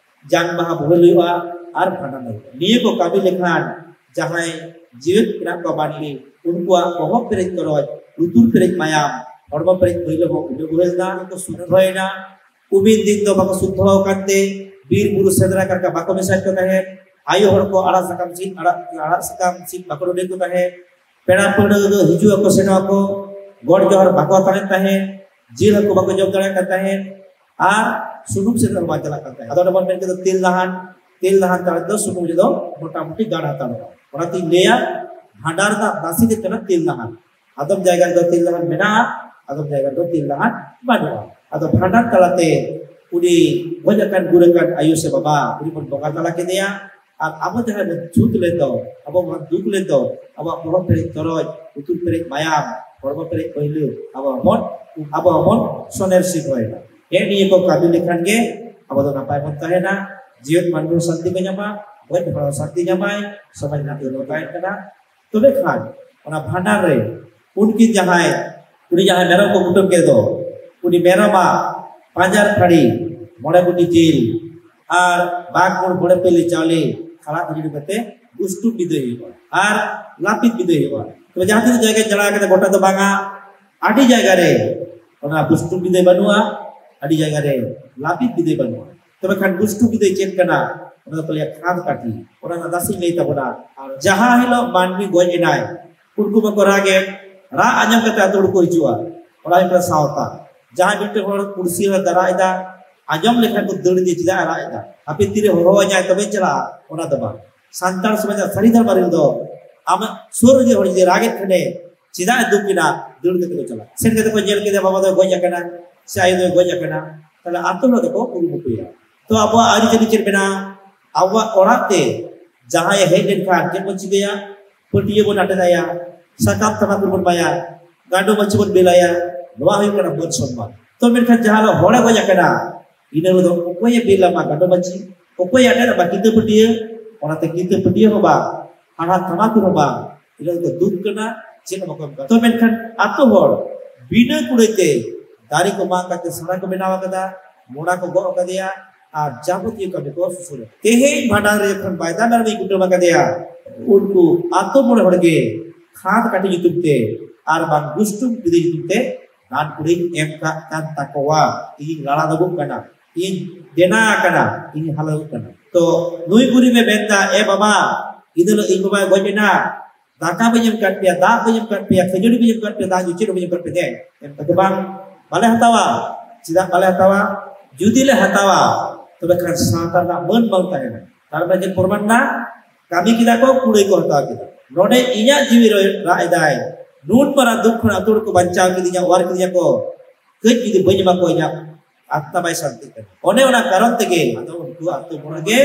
ᱡᱟᱝ ᱵᱟᱦᱟ ᱵᱳᱦᱮᱞ ᱦᱩᱭᱩᱜᱼᱟ ᱟᱨ ᱵᱷᱟᱸᱰᱟᱱ ᱦᱩᱭᱩᱜᱼᱟ᱾ ᱱᱤᱭᱟᱹ ᱠᱚ ᱠᱟᱹᱢᱤ ᱞᱮᱠᱷᱟᱱ ᱡᱟᱦᱟᱸᱭ ᱡᱤᱣᱮᱫ ᱢᱮᱱᱟᱜ ᱠᱚᱣᱟ ᱢᱟᱹᱱᱢᱤ, ᱩᱱᱠᱩᱣᱟᱜ ᱵᱚᱦᱚᱜ ᱯᱮᱨᱮᱡ ᱛᱚᱨᱚᱡ, ᱞᱩᱛᱩᱨ ᱯᱮᱨᱮᱡ ᱢᱟᱭᱟᱢ, ᱦᱚᱲᱢᱚ ᱯᱮᱨᱮᱡ ᱢᱟᱹᱭᱞᱟᱹ ᱦᱚᱸ ᱩᱰᱩᱠ ᱦᱩᱭ ᱞᱮᱱᱟ, ᱠᱚ ᱥᱩᱫᱷᱚᱭᱮᱱᱟ᱾ ᱩᱢᱤᱱ ᱫᱤᱱ ᱫᱚ ᱵᱟᱠᱚ ᱥᱩᱫᱷᱚ ᱟᱠᱟᱱ ᱛᱮ, ᱵᱤᱨ ᱵᱩᱨᱩ ᱥᱮᱸᱫᱽᱨᱟ ᱠᱟᱨᱠᱟ ᱵᱟᱠᱚ ᱢᱮᱥᱟ ᱠᱚ ᱛᱟᱦᱮᱸᱫ᱾ ᱟᱭᱳ ᱦᱚᱲ ᱠᱚ ᱟᱲᱟᱜ ᱥᱟᱠᱟᱢ ᱥᱤᱫ, ᱟᱲᱟᱜ, ᱟᱲᱟᱜ ᱥᱟᱠᱟᱢ ᱥᱤᱫ ᱵᱟᱠᱚ ᱱᱚᱰᱮ ᱠᱚ ᱛᱟᱦᱮᱸᱫ᱾ ᱯᱮᱲᱟ ᱯᱟᱹᱲᱦᱟᱹ ᱫᱚ ᱦᱤᱡᱩᱜ ᱟᱠᱚ ᱥᱮᱱᱚᱜ ᱟᱠᱚ, ᱜᱚᱰ ᱡᱚᱦᱟᱨ ᱵᱟᱠᱚ ᱛᱟᱦᱮᱸᱱ ᱛᱟᱦᱮᱸᱫ, ᱡᱤᱞ ᱦᱟᱹᱠᱩ ᱵᱟᱠᱚ ᱡᱚᱢ ᱫᱟᱲᱮᱭᱟᱜ ᱠᱟᱱ ᱛᱟᱦᱮᱸᱫ, ᱟᱨ ᱥᱩᱱᱩᱢ ᱥᱮᱸᱫᱽᱨᱟ ᱦᱚᱸ ᱵᱟᱝ ᱪᱟᱞᱟᱜ ᱠᱟᱱ ᱛᱟᱦᱮᱸᱫ᱾ ᱟᱫᱚ ᱚᱱᱮ ᱵᱚᱱ ᱢᱮᱱ ᱠᱮᱫᱟ ᱛᱮᱞ ᱞᱟᱦᱟᱱ, ᱛᱮᱞ ᱞᱟᱦᱟᱱ ᱛᱟᱲᱟᱜ ᱫᱚ ᱥᱩᱱᱩᱢ ᱨᱮᱫᱚ ᱢᱚᱴᱟᱢᱩᱴᱤ ᱜᱟᱲ ᱦᱟᱛᱟᱲᱚᱜᱼᱟ᱾ ᱚᱱᱟᱛᱤᱧ ᱞᱟᱹᱭᱟ, ᱵᱷᱟᱸᱰᱟᱱ ᱨᱮᱱᱟᱜ ᱨᱟᱥᱤ ᱫᱚ ᱠᱟᱱᱟ ᱛᱮᱞ ᱞᱟᱦᱟᱱ᱾ ᱟᱫᱚᱢ ᱡᱟᱭᱜᱟ ᱨᱮᱫᱚ ᱛᱮᱞ ᱞᱟᱦᱟᱱ ᱢᱮᱱᱟᱜᱼᱟ, ᱟᱫᱚᱢ ᱡᱟᱭᱜᱟ ᱨᱮᱫᱚ ᱛᱮᱞ ᱞᱟᱦᱟᱱ ᱵᱟᱹᱱᱩᱜᱼᱟ᱾ ᱟᱫᱚ ᱵᱷᱟᱸᱰᱟᱱ ᱛᱟᱞᱟᱛᱮ ᱩᱱᱤ ᱜᱚᱡ ᱟᱠᱟᱱ ᱜᱩᱨ ᱟᱠᱟᱱ ᱟᱭᱳ ᱥᱮ ᱵᱟᱵᱟ, ᱩᱱᱤ ᱵᱚᱱ ᱵᱚᱸᱜᱟ ᱛᱟᱞᱟ ᱠᱮᱫᱮᱭᱟ᱾ ᱟᱨ ᱟᱵᱚ ᱡᱟᱦᱟᱸᱭ ᱵᱚᱱ ᱪᱷᱩᱛ ᱞᱮᱱ ᱫᱚ, ᱟᱵᱚ ᱵᱚᱱ ᱫᱩᱠ ᱞᱮᱱ ᱫᱚ, ᱟᱵᱚᱣᱟᱜ ᱵᱚᱦᱚᱜ ᱯᱮᱨᱮᱡ ᱛᱚᱨᱚᱡ, ᱞᱩᱛᱩᱨ ᱯᱮᱨᱮᱡ ᱢᱟᱭᱟᱢ, ᱦᱚᱲᱢᱚ ᱯᱮᱨᱮᱡ ᱯᱟᱹᱦᱞᱟᱹ, ᱟᱵᱚ ᱦᱚᱸᱵᱚᱱ, ᱟᱵᱚ ᱦᱚᱸᱵᱚᱱ ᱥᱚᱱᱮᱨ ᱥᱤᱠᱷᱚᱭᱮᱱᱟ᱾ ᱦᱮᱸ, ᱱᱤᱭᱟᱹ ᱠᱚ ᱠᱟᱹᱢᱤ ᱞᱮᱠᱷᱟᱱ ᱜᱮ ᱟᱵᱚ ᱫᱚ ᱱᱟᱯᱟᱭ ᱵᱚᱱ ᱛᱟᱦᱮᱱᱟ᱾ ᱡᱤᱭᱚᱱ ᱢᱟᱹᱱᱢᱤ ᱦᱚᱸ ᱥᱟᱱᱛᱤ ᱠᱚ ᱧᱟᱢᱟ, ᱜᱚᱡ ᱦᱚᱲ ᱦᱚᱸ ᱥᱟᱱᱛᱤ ᱧᱟᱢᱟᱭ, ᱥᱚᱢᱟᱡᱽ ᱨᱮᱱᱟᱜ ᱩᱱᱱᱚᱛᱤ ᱛᱟᱦᱮᱱ ᱠᱟᱱᱟ᱾ ᱛᱚᱵᱮ ᱠᱷᱟᱱ ᱚᱱᱟ ᱵᱷᱟᱸᱰᱟᱱ ᱨᱮ ᱩᱱᱠᱤᱱ ᱡᱟᱦᱟᱸᱭ, ᱩᱱᱤ ᱡᱟᱦᱟᱸᱭ ᱢᱮᱨᱚᱢ ᱠᱚ ᱠᱩᱴᱟᱹᱢ ᱠᱮᱫ ᱫᱚ, ᱩᱱᱤ ᱢᱮᱨᱚᱢᱟᱜ ᱯᱟᱸᱡᱟᱨ ᱯᱷᱟᱹᱲᱤ, ᱢᱚᱬᱮ ᱜᱩᱴᱤ ᱡᱤᱞ ᱟᱨ ᱵᱟᱜᱽ ᱢᱩᱬ ᱢᱚᱬᱮ ᱯᱟᱹᱭᱞᱟᱹ ᱪᱟᱣᱞᱮ ᱠᱷᱟᱲᱟ ᱠᱷᱟᱹᱡᱟᱹᱲᱤ ᱠᱟᱛᱮ ᱵᱩᱥᱴᱩᱢ ᱵᱤᱫᱟᱹᱭ ᱦᱩᱭᱩᱜᱼᱟ ᱟᱨ ᱞᱟᱹᱯᱤᱛ ᱵᱤᱫᱟᱹᱭ ᱦᱩᱭᱩᱜᱼᱟ᱾ ᱛᱚᱵᱮ ᱡᱟᱦᱟᱸ ᱛᱤᱱᱟᱹᱜ ᱡᱟᱭᱜᱟ ᱪᱟᱞᱟᱣ ᱠᱟᱛᱮ ᱜᱚᱴᱟ ᱫᱚ ᱵᱟᱝᱟ, ᱟᱹᱰᱤ ᱡᱟᱭᱜᱟ ᱨᱮ ᱚᱱᱟ ᱵᱩᱥᱴᱩᱢ ᱵᱤᱫᱟᱹᱭ ᱵᱟᱹᱱᱩᱜᱼᱟ, ᱟᱹᱰᱤ ᱡᱟᱭᱜᱟ ᱨᱮ ᱞᱟᱹᱯᱤᱛ ᱵᱤᱫᱟᱹᱭ ᱵᱟᱹᱱᱩᱜᱼᱟ᱾ ᱛᱚᱵᱮ ᱠᱷᱟᱱ ᱵᱩᱥᱴᱩ ᱵᱤᱫᱟᱹᱭ ᱪᱮᱫ ᱠᱟᱱᱟ? ᱚᱱᱟ ᱫᱚᱠᱚ ᱞᱟᱹᱭᱟ ᱠᱷᱟᱸᱫ ᱠᱟᱹᱴᱷᱤ᱾ ᱚᱱᱟ ᱨᱮᱱᱟᱜ ᱨᱟᱥᱮᱧ ᱞᱟᱹᱭ ᱛᱟᱵᱚᱱᱟ᱾ ᱟᱨ ᱡᱟᱦᱟᱸ ᱦᱤᱞᱳᱜ ᱢᱟᱹᱱᱢᱤ ᱜᱚᱡ ᱮᱱᱟᱭ, ᱩᱱᱠᱩ ᱵᱟᱠᱚ ᱨᱟᱜᱮᱫ, ᱨᱟᱜ ᱟᱸᱡᱚᱢ ᱠᱟᱛᱮ ᱟᱹᱛᱩ ᱦᱚᱲ ᱠᱚ ᱦᱤᱡᱩᱜᱼᱟ᱾ ᱚᱱᱟ ᱦᱩᱭᱩᱜ ᱠᱟᱱᱟ ᱥᱟᱶᱛᱟ᱾ ᱡᱟᱦᱟᱸᱭ ᱢᱤᱫᱴᱮᱱ ᱦᱚᱲ ᱯᱩᱲᱥᱤ ᱦᱚᱲ ᱨᱟᱜ ᱮᱫᱟ, ᱟᱸᱡᱚᱢ ᱞᱮᱠᱷᱟᱱ ᱠᱚ ᱫᱟᱹᱲ ᱤᱫᱤᱭᱟ, ᱪᱮᱫᱟᱜ ᱮ ᱨᱟᱜ ᱮᱫᱟ? ᱦᱟᱯᱮ ᱛᱤᱨᱮ ᱦᱚᱦᱚᱣᱟᱹᱧᱟᱭ ᱛᱚᱵᱮᱧ ᱪᱟᱞᱟᱜᱼᱟ, ᱚᱱᱟ ᱫᱚ ᱵᱟᱝ᱾ ᱥᱟᱱᱛᱟᱲ ᱥᱚᱢᱟᱡᱽ ᱨᱮᱱᱟᱜ ᱥᱟᱹᱨᱤ ᱫᱷᱚᱨᱢᱚ ᱨᱮ ᱫᱚ ᱟᱢᱟᱜ ᱥᱩᱨ ᱨᱮᱜᱮ ᱦᱚᱲ ᱡᱩᱫᱤ ᱨᱟᱜᱮᱫ ᱠᱷᱟᱱᱮ, ᱪᱮᱫᱟᱜ ᱮ ᱫᱩᱠ ᱮᱱᱟ? ᱫᱟᱹᱲ ᱠᱟᱛᱮ ᱠᱚ ᱪᱟᱞᱟᱜᱼᱟ᱾ ᱥᱮᱱ ᱠᱟᱛᱮ ᱠᱚ ᱧᱮᱞ ᱠᱮᱫᱮᱭᱟ, ᱵᱟᱵᱟ ᱫᱚᱭ ᱜᱚᱡ ᱟᱠᱟᱱᱟ ᱥᱮ ᱟᱭᱳ ᱫᱚᱭ ᱜᱚᱡ ᱟᱠᱟᱱᱟ᱾ ᱛᱟᱦᱞᱮ ᱟᱛᱳ ᱦᱚᱲ ᱫᱚᱠᱚ ᱠᱩᱨᱩᱢᱩᱴᱩᱭᱟ᱾ ᱛᱚ ᱟᱵᱚᱣᱟᱜ ᱟᱹᱨᱤᱪᱟᱹᱞᱤ ᱪᱮᱫ ᱢᱮᱱᱟᱜᱼᱟ? ᱟᱵᱚᱣᱟᱜ ᱚᱲᱟᱜ ᱛᱮ ᱡᱟᱦᱟᱸᱭᱮ ᱦᱮᱡ ᱞᱮᱱᱠᱷᱟᱱ ᱪᱮᱫ ᱵᱚᱱ ᱪᱤᱠᱟᱹᱭᱟ? ᱯᱟᱹᱴᱭᱟᱹ ᱵᱚᱱ ᱟᱴᱮᱫ ᱟᱭᱟ, ᱥᱟᱠᱟᱢ ᱛᱟᱢᱟᱠᱩᱨ ᱵᱚᱱ ᱮᱢᱟᱭᱟ, ᱜᱟᱸᱰᱚ ᱢᱟᱹᱪᱤ ᱵᱚᱱ ᱵᱮᱞᱟᱭᱟ᱾ ᱱᱚᱣᱟ ᱦᱩᱭᱩᱜ ᱠᱟᱱᱟ ᱢᱟᱹᱱ ᱥᱚᱱᱢᱟᱱ᱾ ᱛᱚ ᱢᱮᱱᱠᱷᱟᱱ ᱡᱟᱦᱟᱸ ᱦᱤᱞᱳᱜ ᱦᱚᱲᱮ ᱜᱚᱡ ᱟᱠᱟᱱᱟ, ᱤᱱᱟᱹ ᱦᱤᱞᱳᱜ ᱫᱚ ᱚᱠᱚᱭᱮ ᱵᱮᱞᱟᱢᱟ ᱜᱟᱸᱰᱚ ᱢᱟᱹᱪᱤ? ᱚᱠᱚᱭᱮ ᱟᱴᱮᱫ ᱟᱢᱟ ᱠᱤᱛᱟᱹ ᱯᱟᱹᱴᱭᱟᱹ? ᱚᱱᱟᱛᱮ ᱠᱤᱛᱟᱹ ᱯᱟᱹᱴᱭᱟᱹ ᱦᱚᱸ ᱵᱟᱝ, ᱦᱟᱲᱦᱟᱫ ᱛᱟᱢᱟᱠᱩᱨ ᱦᱚᱸ ᱵᱟᱝ, ᱤᱱᱟᱹ ᱦᱤᱞᱳᱜ ᱫᱚ ᱫᱩᱠ ᱠᱟᱱᱟ, ᱪᱮᱫ ᱦᱚᱸ ᱵᱟᱠᱚ ᱮᱢ ᱠᱟᱱᱟ᱾ ᱛᱚ ᱢᱮᱱᱠᱷᱟᱱ ᱟᱛᱳ ᱦᱚᱲ ᱵᱤᱱᱟᱹ ᱠᱩᱲᱟᱹᱭ ᱛᱮ ᱫᱟᱨᱮ ᱠᱚ ᱢᱟᱜ ᱠᱟᱛᱮ ᱥᱟᱲᱟ ᱠᱚ ᱵᱮᱱᱟᱣ ᱟᱠᱟᱫᱟ, ᱢᱚᱲᱟ ᱠᱚ ᱜᱚᱜ ᱟᱠᱟᱫᱮᱭᱟ, ᱟᱨ ᱡᱟᱵᱚᱛᱤᱭᱚ ᱠᱟᱹᱢᱤ ᱠᱚ ᱥᱩᱥᱟᱹᱨᱟ᱾ ᱛᱮᱦᱮᱧ ᱵᱷᱟᱸᱰᱟᱱ ᱨᱮ ᱡᱚᱠᱷᱚᱱ ᱵᱟᱭᱫᱟ ᱢᱮᱨᱚᱢᱤᱧ ᱠᱩᱴᱟᱹᱢ ᱟᱠᱟᱫᱮᱭᱟ, ᱩᱱᱠᱩ ᱟᱛᱳ ᱢᱚᱬᱮ ᱦᱚᱲ ᱜᱮ ᱠᱷᱟᱸᱫ ᱠᱟᱹᱴᱷᱤ ᱧᱩᱛᱩᱢ ᱛᱮ ᱟᱨ ᱵᱟᱝ ᱵᱩᱥᱴᱩᱢ ᱵᱤᱫᱟᱹᱭ ᱧᱩᱛᱩᱢ ᱛᱮ ᱫᱟᱱ ᱠᱩᱲᱤᱧ ᱮᱢ ᱠᱟᱜ ᱠᱟᱱ ᱛᱟᱠᱚᱣᱟ᱾ ᱤᱧ ᱞᱟᱲᱟ ᱫᱚᱜᱚᱜ ᱠᱟᱱᱟ, ᱤᱧ ᱫᱮᱱᱟ ᱟᱠᱟᱱᱟ, ᱤᱧ ᱦᱟᱞᱟᱞᱚᱜ ᱠᱟᱱᱟ᱾ ᱛᱚ ᱱᱩᱭ ᱜᱩᱨᱤᱵ ᱮ ᱢᱮᱱᱫᱟ, ᱮ ᱵᱟᱵᱟ, ᱤᱱᱟᱹ ᱦᱤᱞᱳᱜ ᱤᱧ ᱵᱟᱵᱟᱭ ᱜᱚᱡ ᱮᱱᱟ, ᱫᱟᱠᱟ ᱵᱟᱹᱧ ᱮᱢ ᱠᱟᱫ ᱯᱮᱭᱟ, ᱫᱟᱜ ᱵᱟᱹᱧ ᱮᱢ ᱠᱟᱫ ᱯᱮᱭᱟ, ᱠᱷᱟᱹᱡᱟᱹᱲᱤ ᱵᱟᱹᱧ ᱮᱢ ᱠᱟᱫ ᱯᱮᱭᱟ, ᱫᱟᱜ ᱧᱩ ᱪᱮᱫ ᱦᱚᱸ ᱵᱟᱹᱧ ᱮᱢ ᱠᱟᱫ ᱯᱮᱭᱟ, ᱫᱮ᱾ ᱮᱢ ᱠᱟᱛᱮ ᱵᱟᱝ, ᱵᱟᱞᱮ ᱦᱟᱛᱟᱣᱟ᱾ ᱪᱮᱫᱟᱜ ᱵᱟᱞᱮ ᱦᱟᱛᱟᱣᱟ? ᱡᱩᱫᱤ ᱞᱮ ᱦᱟᱛᱟᱣᱟ, ᱛᱚᱵᱮ ᱠᱷᱟᱱ ᱥᱟᱶᱛᱟ ᱨᱮᱱᱟᱜ ᱢᱟᱹᱱ ᱵᱟᱝ ᱛᱟᱦᱮᱱᱟ᱾ ᱛᱟᱨ ᱢᱟᱱᱮ ᱪᱮᱫ ᱯᱨᱚᱢᱟᱱ ᱮᱱᱟ? ᱠᱟᱹᱢᱤ ᱠᱮᱫᱟ ᱠᱚ, ᱠᱩᱲᱟᱹᱭ ᱠᱚ ᱦᱟᱛᱟᱣ ᱠᱮᱫᱟ᱾ ᱱᱚᱰᱮ ᱤᱧᱟᱹᱜ ᱡᱤᱣᱤ ᱨᱮ ᱨᱟᱜ ᱮᱫᱟᱭ, ᱱᱩᱱ ᱢᱟᱨᱟᱝ ᱫᱩᱠ ᱠᱷᱚᱱ ᱟᱹᱛᱩ ᱦᱚᱲ ᱠᱚ ᱵᱟᱧᱪᱟᱣ ᱠᱤᱫᱤᱧᱟ, ᱚᱣᱟᱨ ᱠᱤᱫᱤᱧᱟ ᱠᱚ, ᱠᱟᱹᱡ ᱡᱩᱫᱤ ᱵᱟᱹᱧ ᱮᱢᱟ ᱠᱚᱣᱟ, ᱤᱧᱟᱹᱜ ᱟᱛᱢᱟ ᱵᱟᱭ ᱥᱟᱱᱛᱤᱜ ᱠᱟᱱᱟ᱾ ᱚᱱᱮ ᱚᱱᱟ ᱠᱟᱨᱚᱱ ᱛᱮᱜᱮ ᱟᱫᱚ ᱩᱱᱠᱩ ᱟᱛᱳ ᱢᱚᱬᱮ ᱜᱮ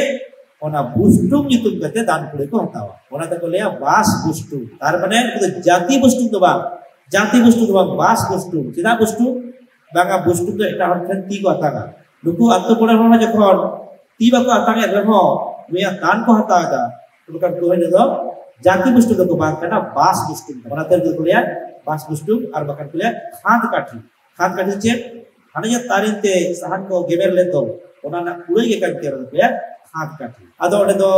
ᱚᱱᱟ ᱵᱩᱥᱴᱩᱢ ᱧᱩᱛᱩᱢ ᱠᱟᱛᱮ ᱫᱟᱱ ᱠᱩᱲᱟᱹᱭ ᱠᱚ ᱦᱟᱛᱟᱣᱟ᱾ ᱚᱱᱟ ᱛᱮᱠᱚ ᱞᱟᱹᱭᱟ ᱵᱟᱥ ᱵᱩᱥᱴᱩᱢ᱾ ᱛᱟᱨ ᱢᱟᱱᱮ ᱩᱱᱠᱩ ᱫᱚ ᱡᱟᱹᱛᱤ ᱵᱩᱥᱴᱩᱢ ᱫᱚ ᱵᱟᱝ, ᱡᱟᱹᱛᱤ ᱵᱩᱥᱴᱩᱢ ᱫᱚ ᱵᱟᱝ, ᱵᱟᱥ ᱵᱩᱥᱴᱩᱢ᱾ ᱪᱮᱫᱟᱜ ᱵᱩᱥᱴᱩᱢ? ᱵᱟᱝᱟ, ᱵᱩᱥᱴᱩᱢ ᱫᱚ ᱮᱴᱟᱜ ᱦᱚᱲ ᱴᱷᱮᱱ ᱛᱤ ᱠᱚ ᱟᱛᱟᱝᱟ᱾ ᱱᱩᱠᱩ ᱟᱛᱳ ᱢᱚᱬᱮ ᱦᱚᱲ ᱦᱚᱸ ᱡᱚᱠᱷᱚᱱ ᱛᱤ ᱵᱟᱠᱚ ᱟᱛᱟᱝ ᱮᱫ ᱨᱮᱦᱚᱸ ᱱᱩᱭᱟᱜ ᱫᱟᱱ ᱠᱚ ᱦᱟᱛᱟᱣ ᱮᱫᱟ, ᱢᱮᱱᱠᱷᱟᱱ ᱠᱚ ᱦᱚᱲ ᱫᱚ ᱡᱟᱹᱛᱤ ᱵᱩᱥᱴᱩᱢ ᱫᱚᱠᱚ ᱵᱟᱝ ᱠᱟᱱᱟ, ᱵᱟᱥ ᱵᱩᱥᱴᱩᱢ ᱠᱟᱱᱟ᱾ ᱚᱱᱟᱛᱮ ᱩᱱᱠᱩ ᱠᱚ ᱞᱟᱹᱭᱟ ᱵᱟᱥ ᱵᱩᱥᱴᱩᱢ, ᱟᱨ ᱵᱟᱠᱷᱟᱱ ᱠᱚ ᱞᱟᱹᱭᱟ ᱠᱷᱟᱸᱫ ᱠᱟᱹᱴᱷᱤ᱾ ᱠᱷᱟᱸᱫ ᱠᱟᱹᱴᱷᱤ ᱪᱮᱫ? ᱦᱟᱱᱮ ᱡᱮ ᱛᱟᱨᱮᱱ ᱛᱮ ᱥᱟᱦᱟᱱ ᱠᱚ ᱜᱮᱢᱮᱨ ᱞᱮᱫ ᱫᱚ, ᱚᱱᱟ ᱨᱮᱱᱟᱜ ᱠᱩᱲᱟᱹᱭ ᱜᱮ ᱠᱟᱱ ᱜᱮᱭᱟ, ᱚᱱᱟ ᱫᱚᱠᱚ ᱞᱟᱹᱭᱟ ᱠᱷᱟᱸᱫ ᱠᱟᱹᱴᱷᱤ᱾ ᱟᱫᱚ ᱚᱸᱰᱮ ᱫᱚ,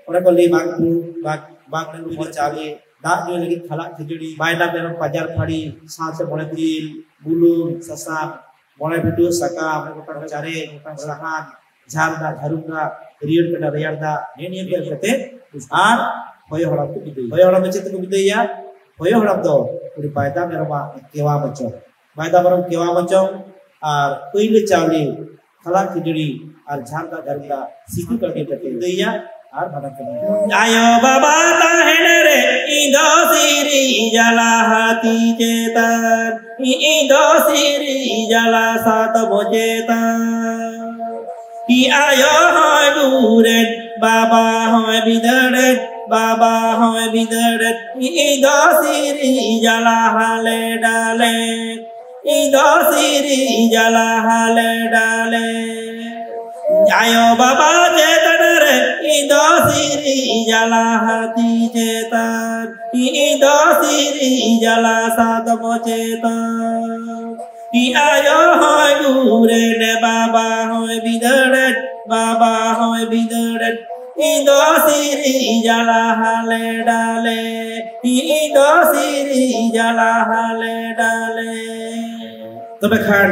ᱚᱸᱰᱮ ᱠᱚ ᱞᱟᱹᱭ ᱵᱟᱝ ᱠᱚ, ᱵᱟᱝ, ᱵᱟᱝ ᱞᱩ ᱪᱟᱣᱞᱮ, ᱫᱟᱜ ᱧᱩ ᱞᱟᱹᱜᱤᱫ ᱠᱷᱟᱞᱟᱜ ᱠᱷᱟᱹᱡᱟᱹᱲᱤ, ᱵᱟᱭᱱᱟ ᱢᱮᱨᱚᱢ ᱯᱟᱡᱟᱨ ᱯᱷᱟᱹᱲᱤ, ᱥᱟᱶᱛᱮ ᱢᱚᱬᱮ ᱛᱤᱞ, ᱵᱩᱞᱩᱝ, ᱥᱟᱥᱟᱝ, ᱢᱚᱬᱮ ᱵᱷᱤᱴᱟᱹ ᱥᱟᱠᱟᱢ, ᱢᱚᱬᱮ ᱜᱚᱴᱟᱝ ᱪᱟᱨᱮᱡ, ᱢᱚᱬᱮ ᱜᱚᱴᱟᱝ ᱥᱟᱦᱟᱱ, ᱡᱷᱟᱨ ᱫᱟᱜ, ᱡᱷᱟᱹᱨᱩᱢ ᱫᱟᱜ, ᱦᱟᱹᱨᱭᱟᱹᱲ ᱠᱟᱰᱟ, ᱨᱮᱭᱟᱲ ᱫᱟᱜ, ᱱᱮᱜᱼᱮ ᱱᱤᱭᱟᱹ ᱠᱚ ᱮᱢ ᱠᱟᱛᱮ, ᱟᱨ ᱦᱚᱭᱚ ᱦᱟᱲᱟᱢ ᱠᱚ ᱵᱤᱫᱟᱹᱭ᱾ ᱦᱚᱭᱚ ᱦᱟᱲᱟᱢ ᱫᱚ ᱪᱮᱫ ᱛᱮᱠᱚ ᱵᱤᱫᱟᱹᱭᱟ? ᱦᱚᱭᱚ ᱦᱟᱲᱟᱢ ᱫᱚ ᱩᱱᱤ ᱵᱟᱭᱫᱟ ᱢᱮᱨᱚᱢᱟᱜ ᱠᱮᱣᱟ ᱢᱚᱪᱚᱝ, ᱵᱟᱭᱫᱟ ᱢᱮᱨᱚᱢ ᱠᱮᱣᱟ ᱢᱚᱪᱚᱝ ᱟᱨ ᱯᱟᱹᱭᱞᱟᱹ ᱪᱟᱣᱞᱮ, ᱠᱷᱟᱞᱟᱜ ᱠᱷᱟᱹᱡᱟᱹᱲᱤ ᱟᱨ ᱡᱷᱟᱨ ᱫᱟᱜ, ᱡᱷᱟᱹᱨᱩᱢ ᱫᱟᱜ, ᱥᱤᱸᱫᱩᱨ ᱠᱟᱛᱮ ᱠᱟᱛᱮ ᱵᱤᱫᱟᱹᱭᱟ ᱟᱨ ᱵᱷᱟᱸᱰᱟᱱ ᱠᱟᱹᱢᱤ᱾ ᱟᱭᱳ ᱵᱟᱵᱟ ᱛᱟᱦᱮᱱ ᱨᱮ ᱤᱧ ᱫᱚ ᱥᱤᱨᱤ ᱡᱟᱞᱟ ᱦᱟᱹᱛᱤ ᱪᱮᱛᱟᱱ, ᱤᱧ ᱫᱚ ᱥᱤᱨᱤ ᱡᱟᱞᱟ ᱥᱟᱛ ᱵᱚ ᱪᱮᱛᱟᱱ᱾ ᱤᱧ ᱟᱭᱳ ᱦᱚᱸᱭ ᱜᱩᱨᱮᱱ, ᱵᱟᱵᱟ ᱦᱚᱸᱭ ᱵᱤᱫᱟᱹᱲᱮᱱ, ᱵᱟᱵᱟ ᱦᱚᱸᱭ ᱵᱤᱫᱟᱹᱲᱮᱱ, ᱤᱧ ᱫᱚ ᱥᱤᱨᱤ ᱡᱟᱞᱟ ᱦᱟᱞᱮ ᱰᱟᱞᱮ, ᱤᱧ ᱫᱚ ᱥᱤᱨᱤ ᱡᱟᱞᱟ ᱦᱟᱞᱮ ᱰᱟᱞᱮ᱾ ᱟᱭᱳ ᱵᱟᱵᱟ ᱪᱮᱛᱟᱱ ᱨᱮ, ᱤᱧ ᱫᱚ ᱥᱤᱨᱤ ᱡᱟᱞᱟ ᱦᱟᱹᱛᱤ ᱪᱮᱛᱟᱱ, ᱤᱧ ᱫᱚ ᱥᱤᱨᱤ ᱡᱟᱞᱟ ᱥᱟᱫᱚᱢ ᱪᱮᱛᱟᱱ᱾ ᱤᱧ ᱟᱭᱳ ᱦᱚᱸᱭ ᱜᱩᱨᱮᱱ, ᱵᱟᱵᱟ ᱦᱚᱸᱭ ᱵᱤᱫᱟᱹᱲᱮᱱ, ᱵᱟᱵᱟ ᱦᱚᱸᱭ ᱵᱤᱫᱟᱹᱲᱮᱱ᱾ ᱤᱧ ᱫᱚ ᱥᱤᱨᱤᱡᱟᱞᱟ ᱦᱟᱞᱮ ᱰᱟᱞᱮ, ᱤᱧ ᱫᱚ ᱥᱤᱨᱤᱡᱟᱞᱟ ᱦᱟᱞᱮ ᱰᱟᱞᱮ᱾ ᱛᱚᱵᱮ ᱠᱷᱟᱱ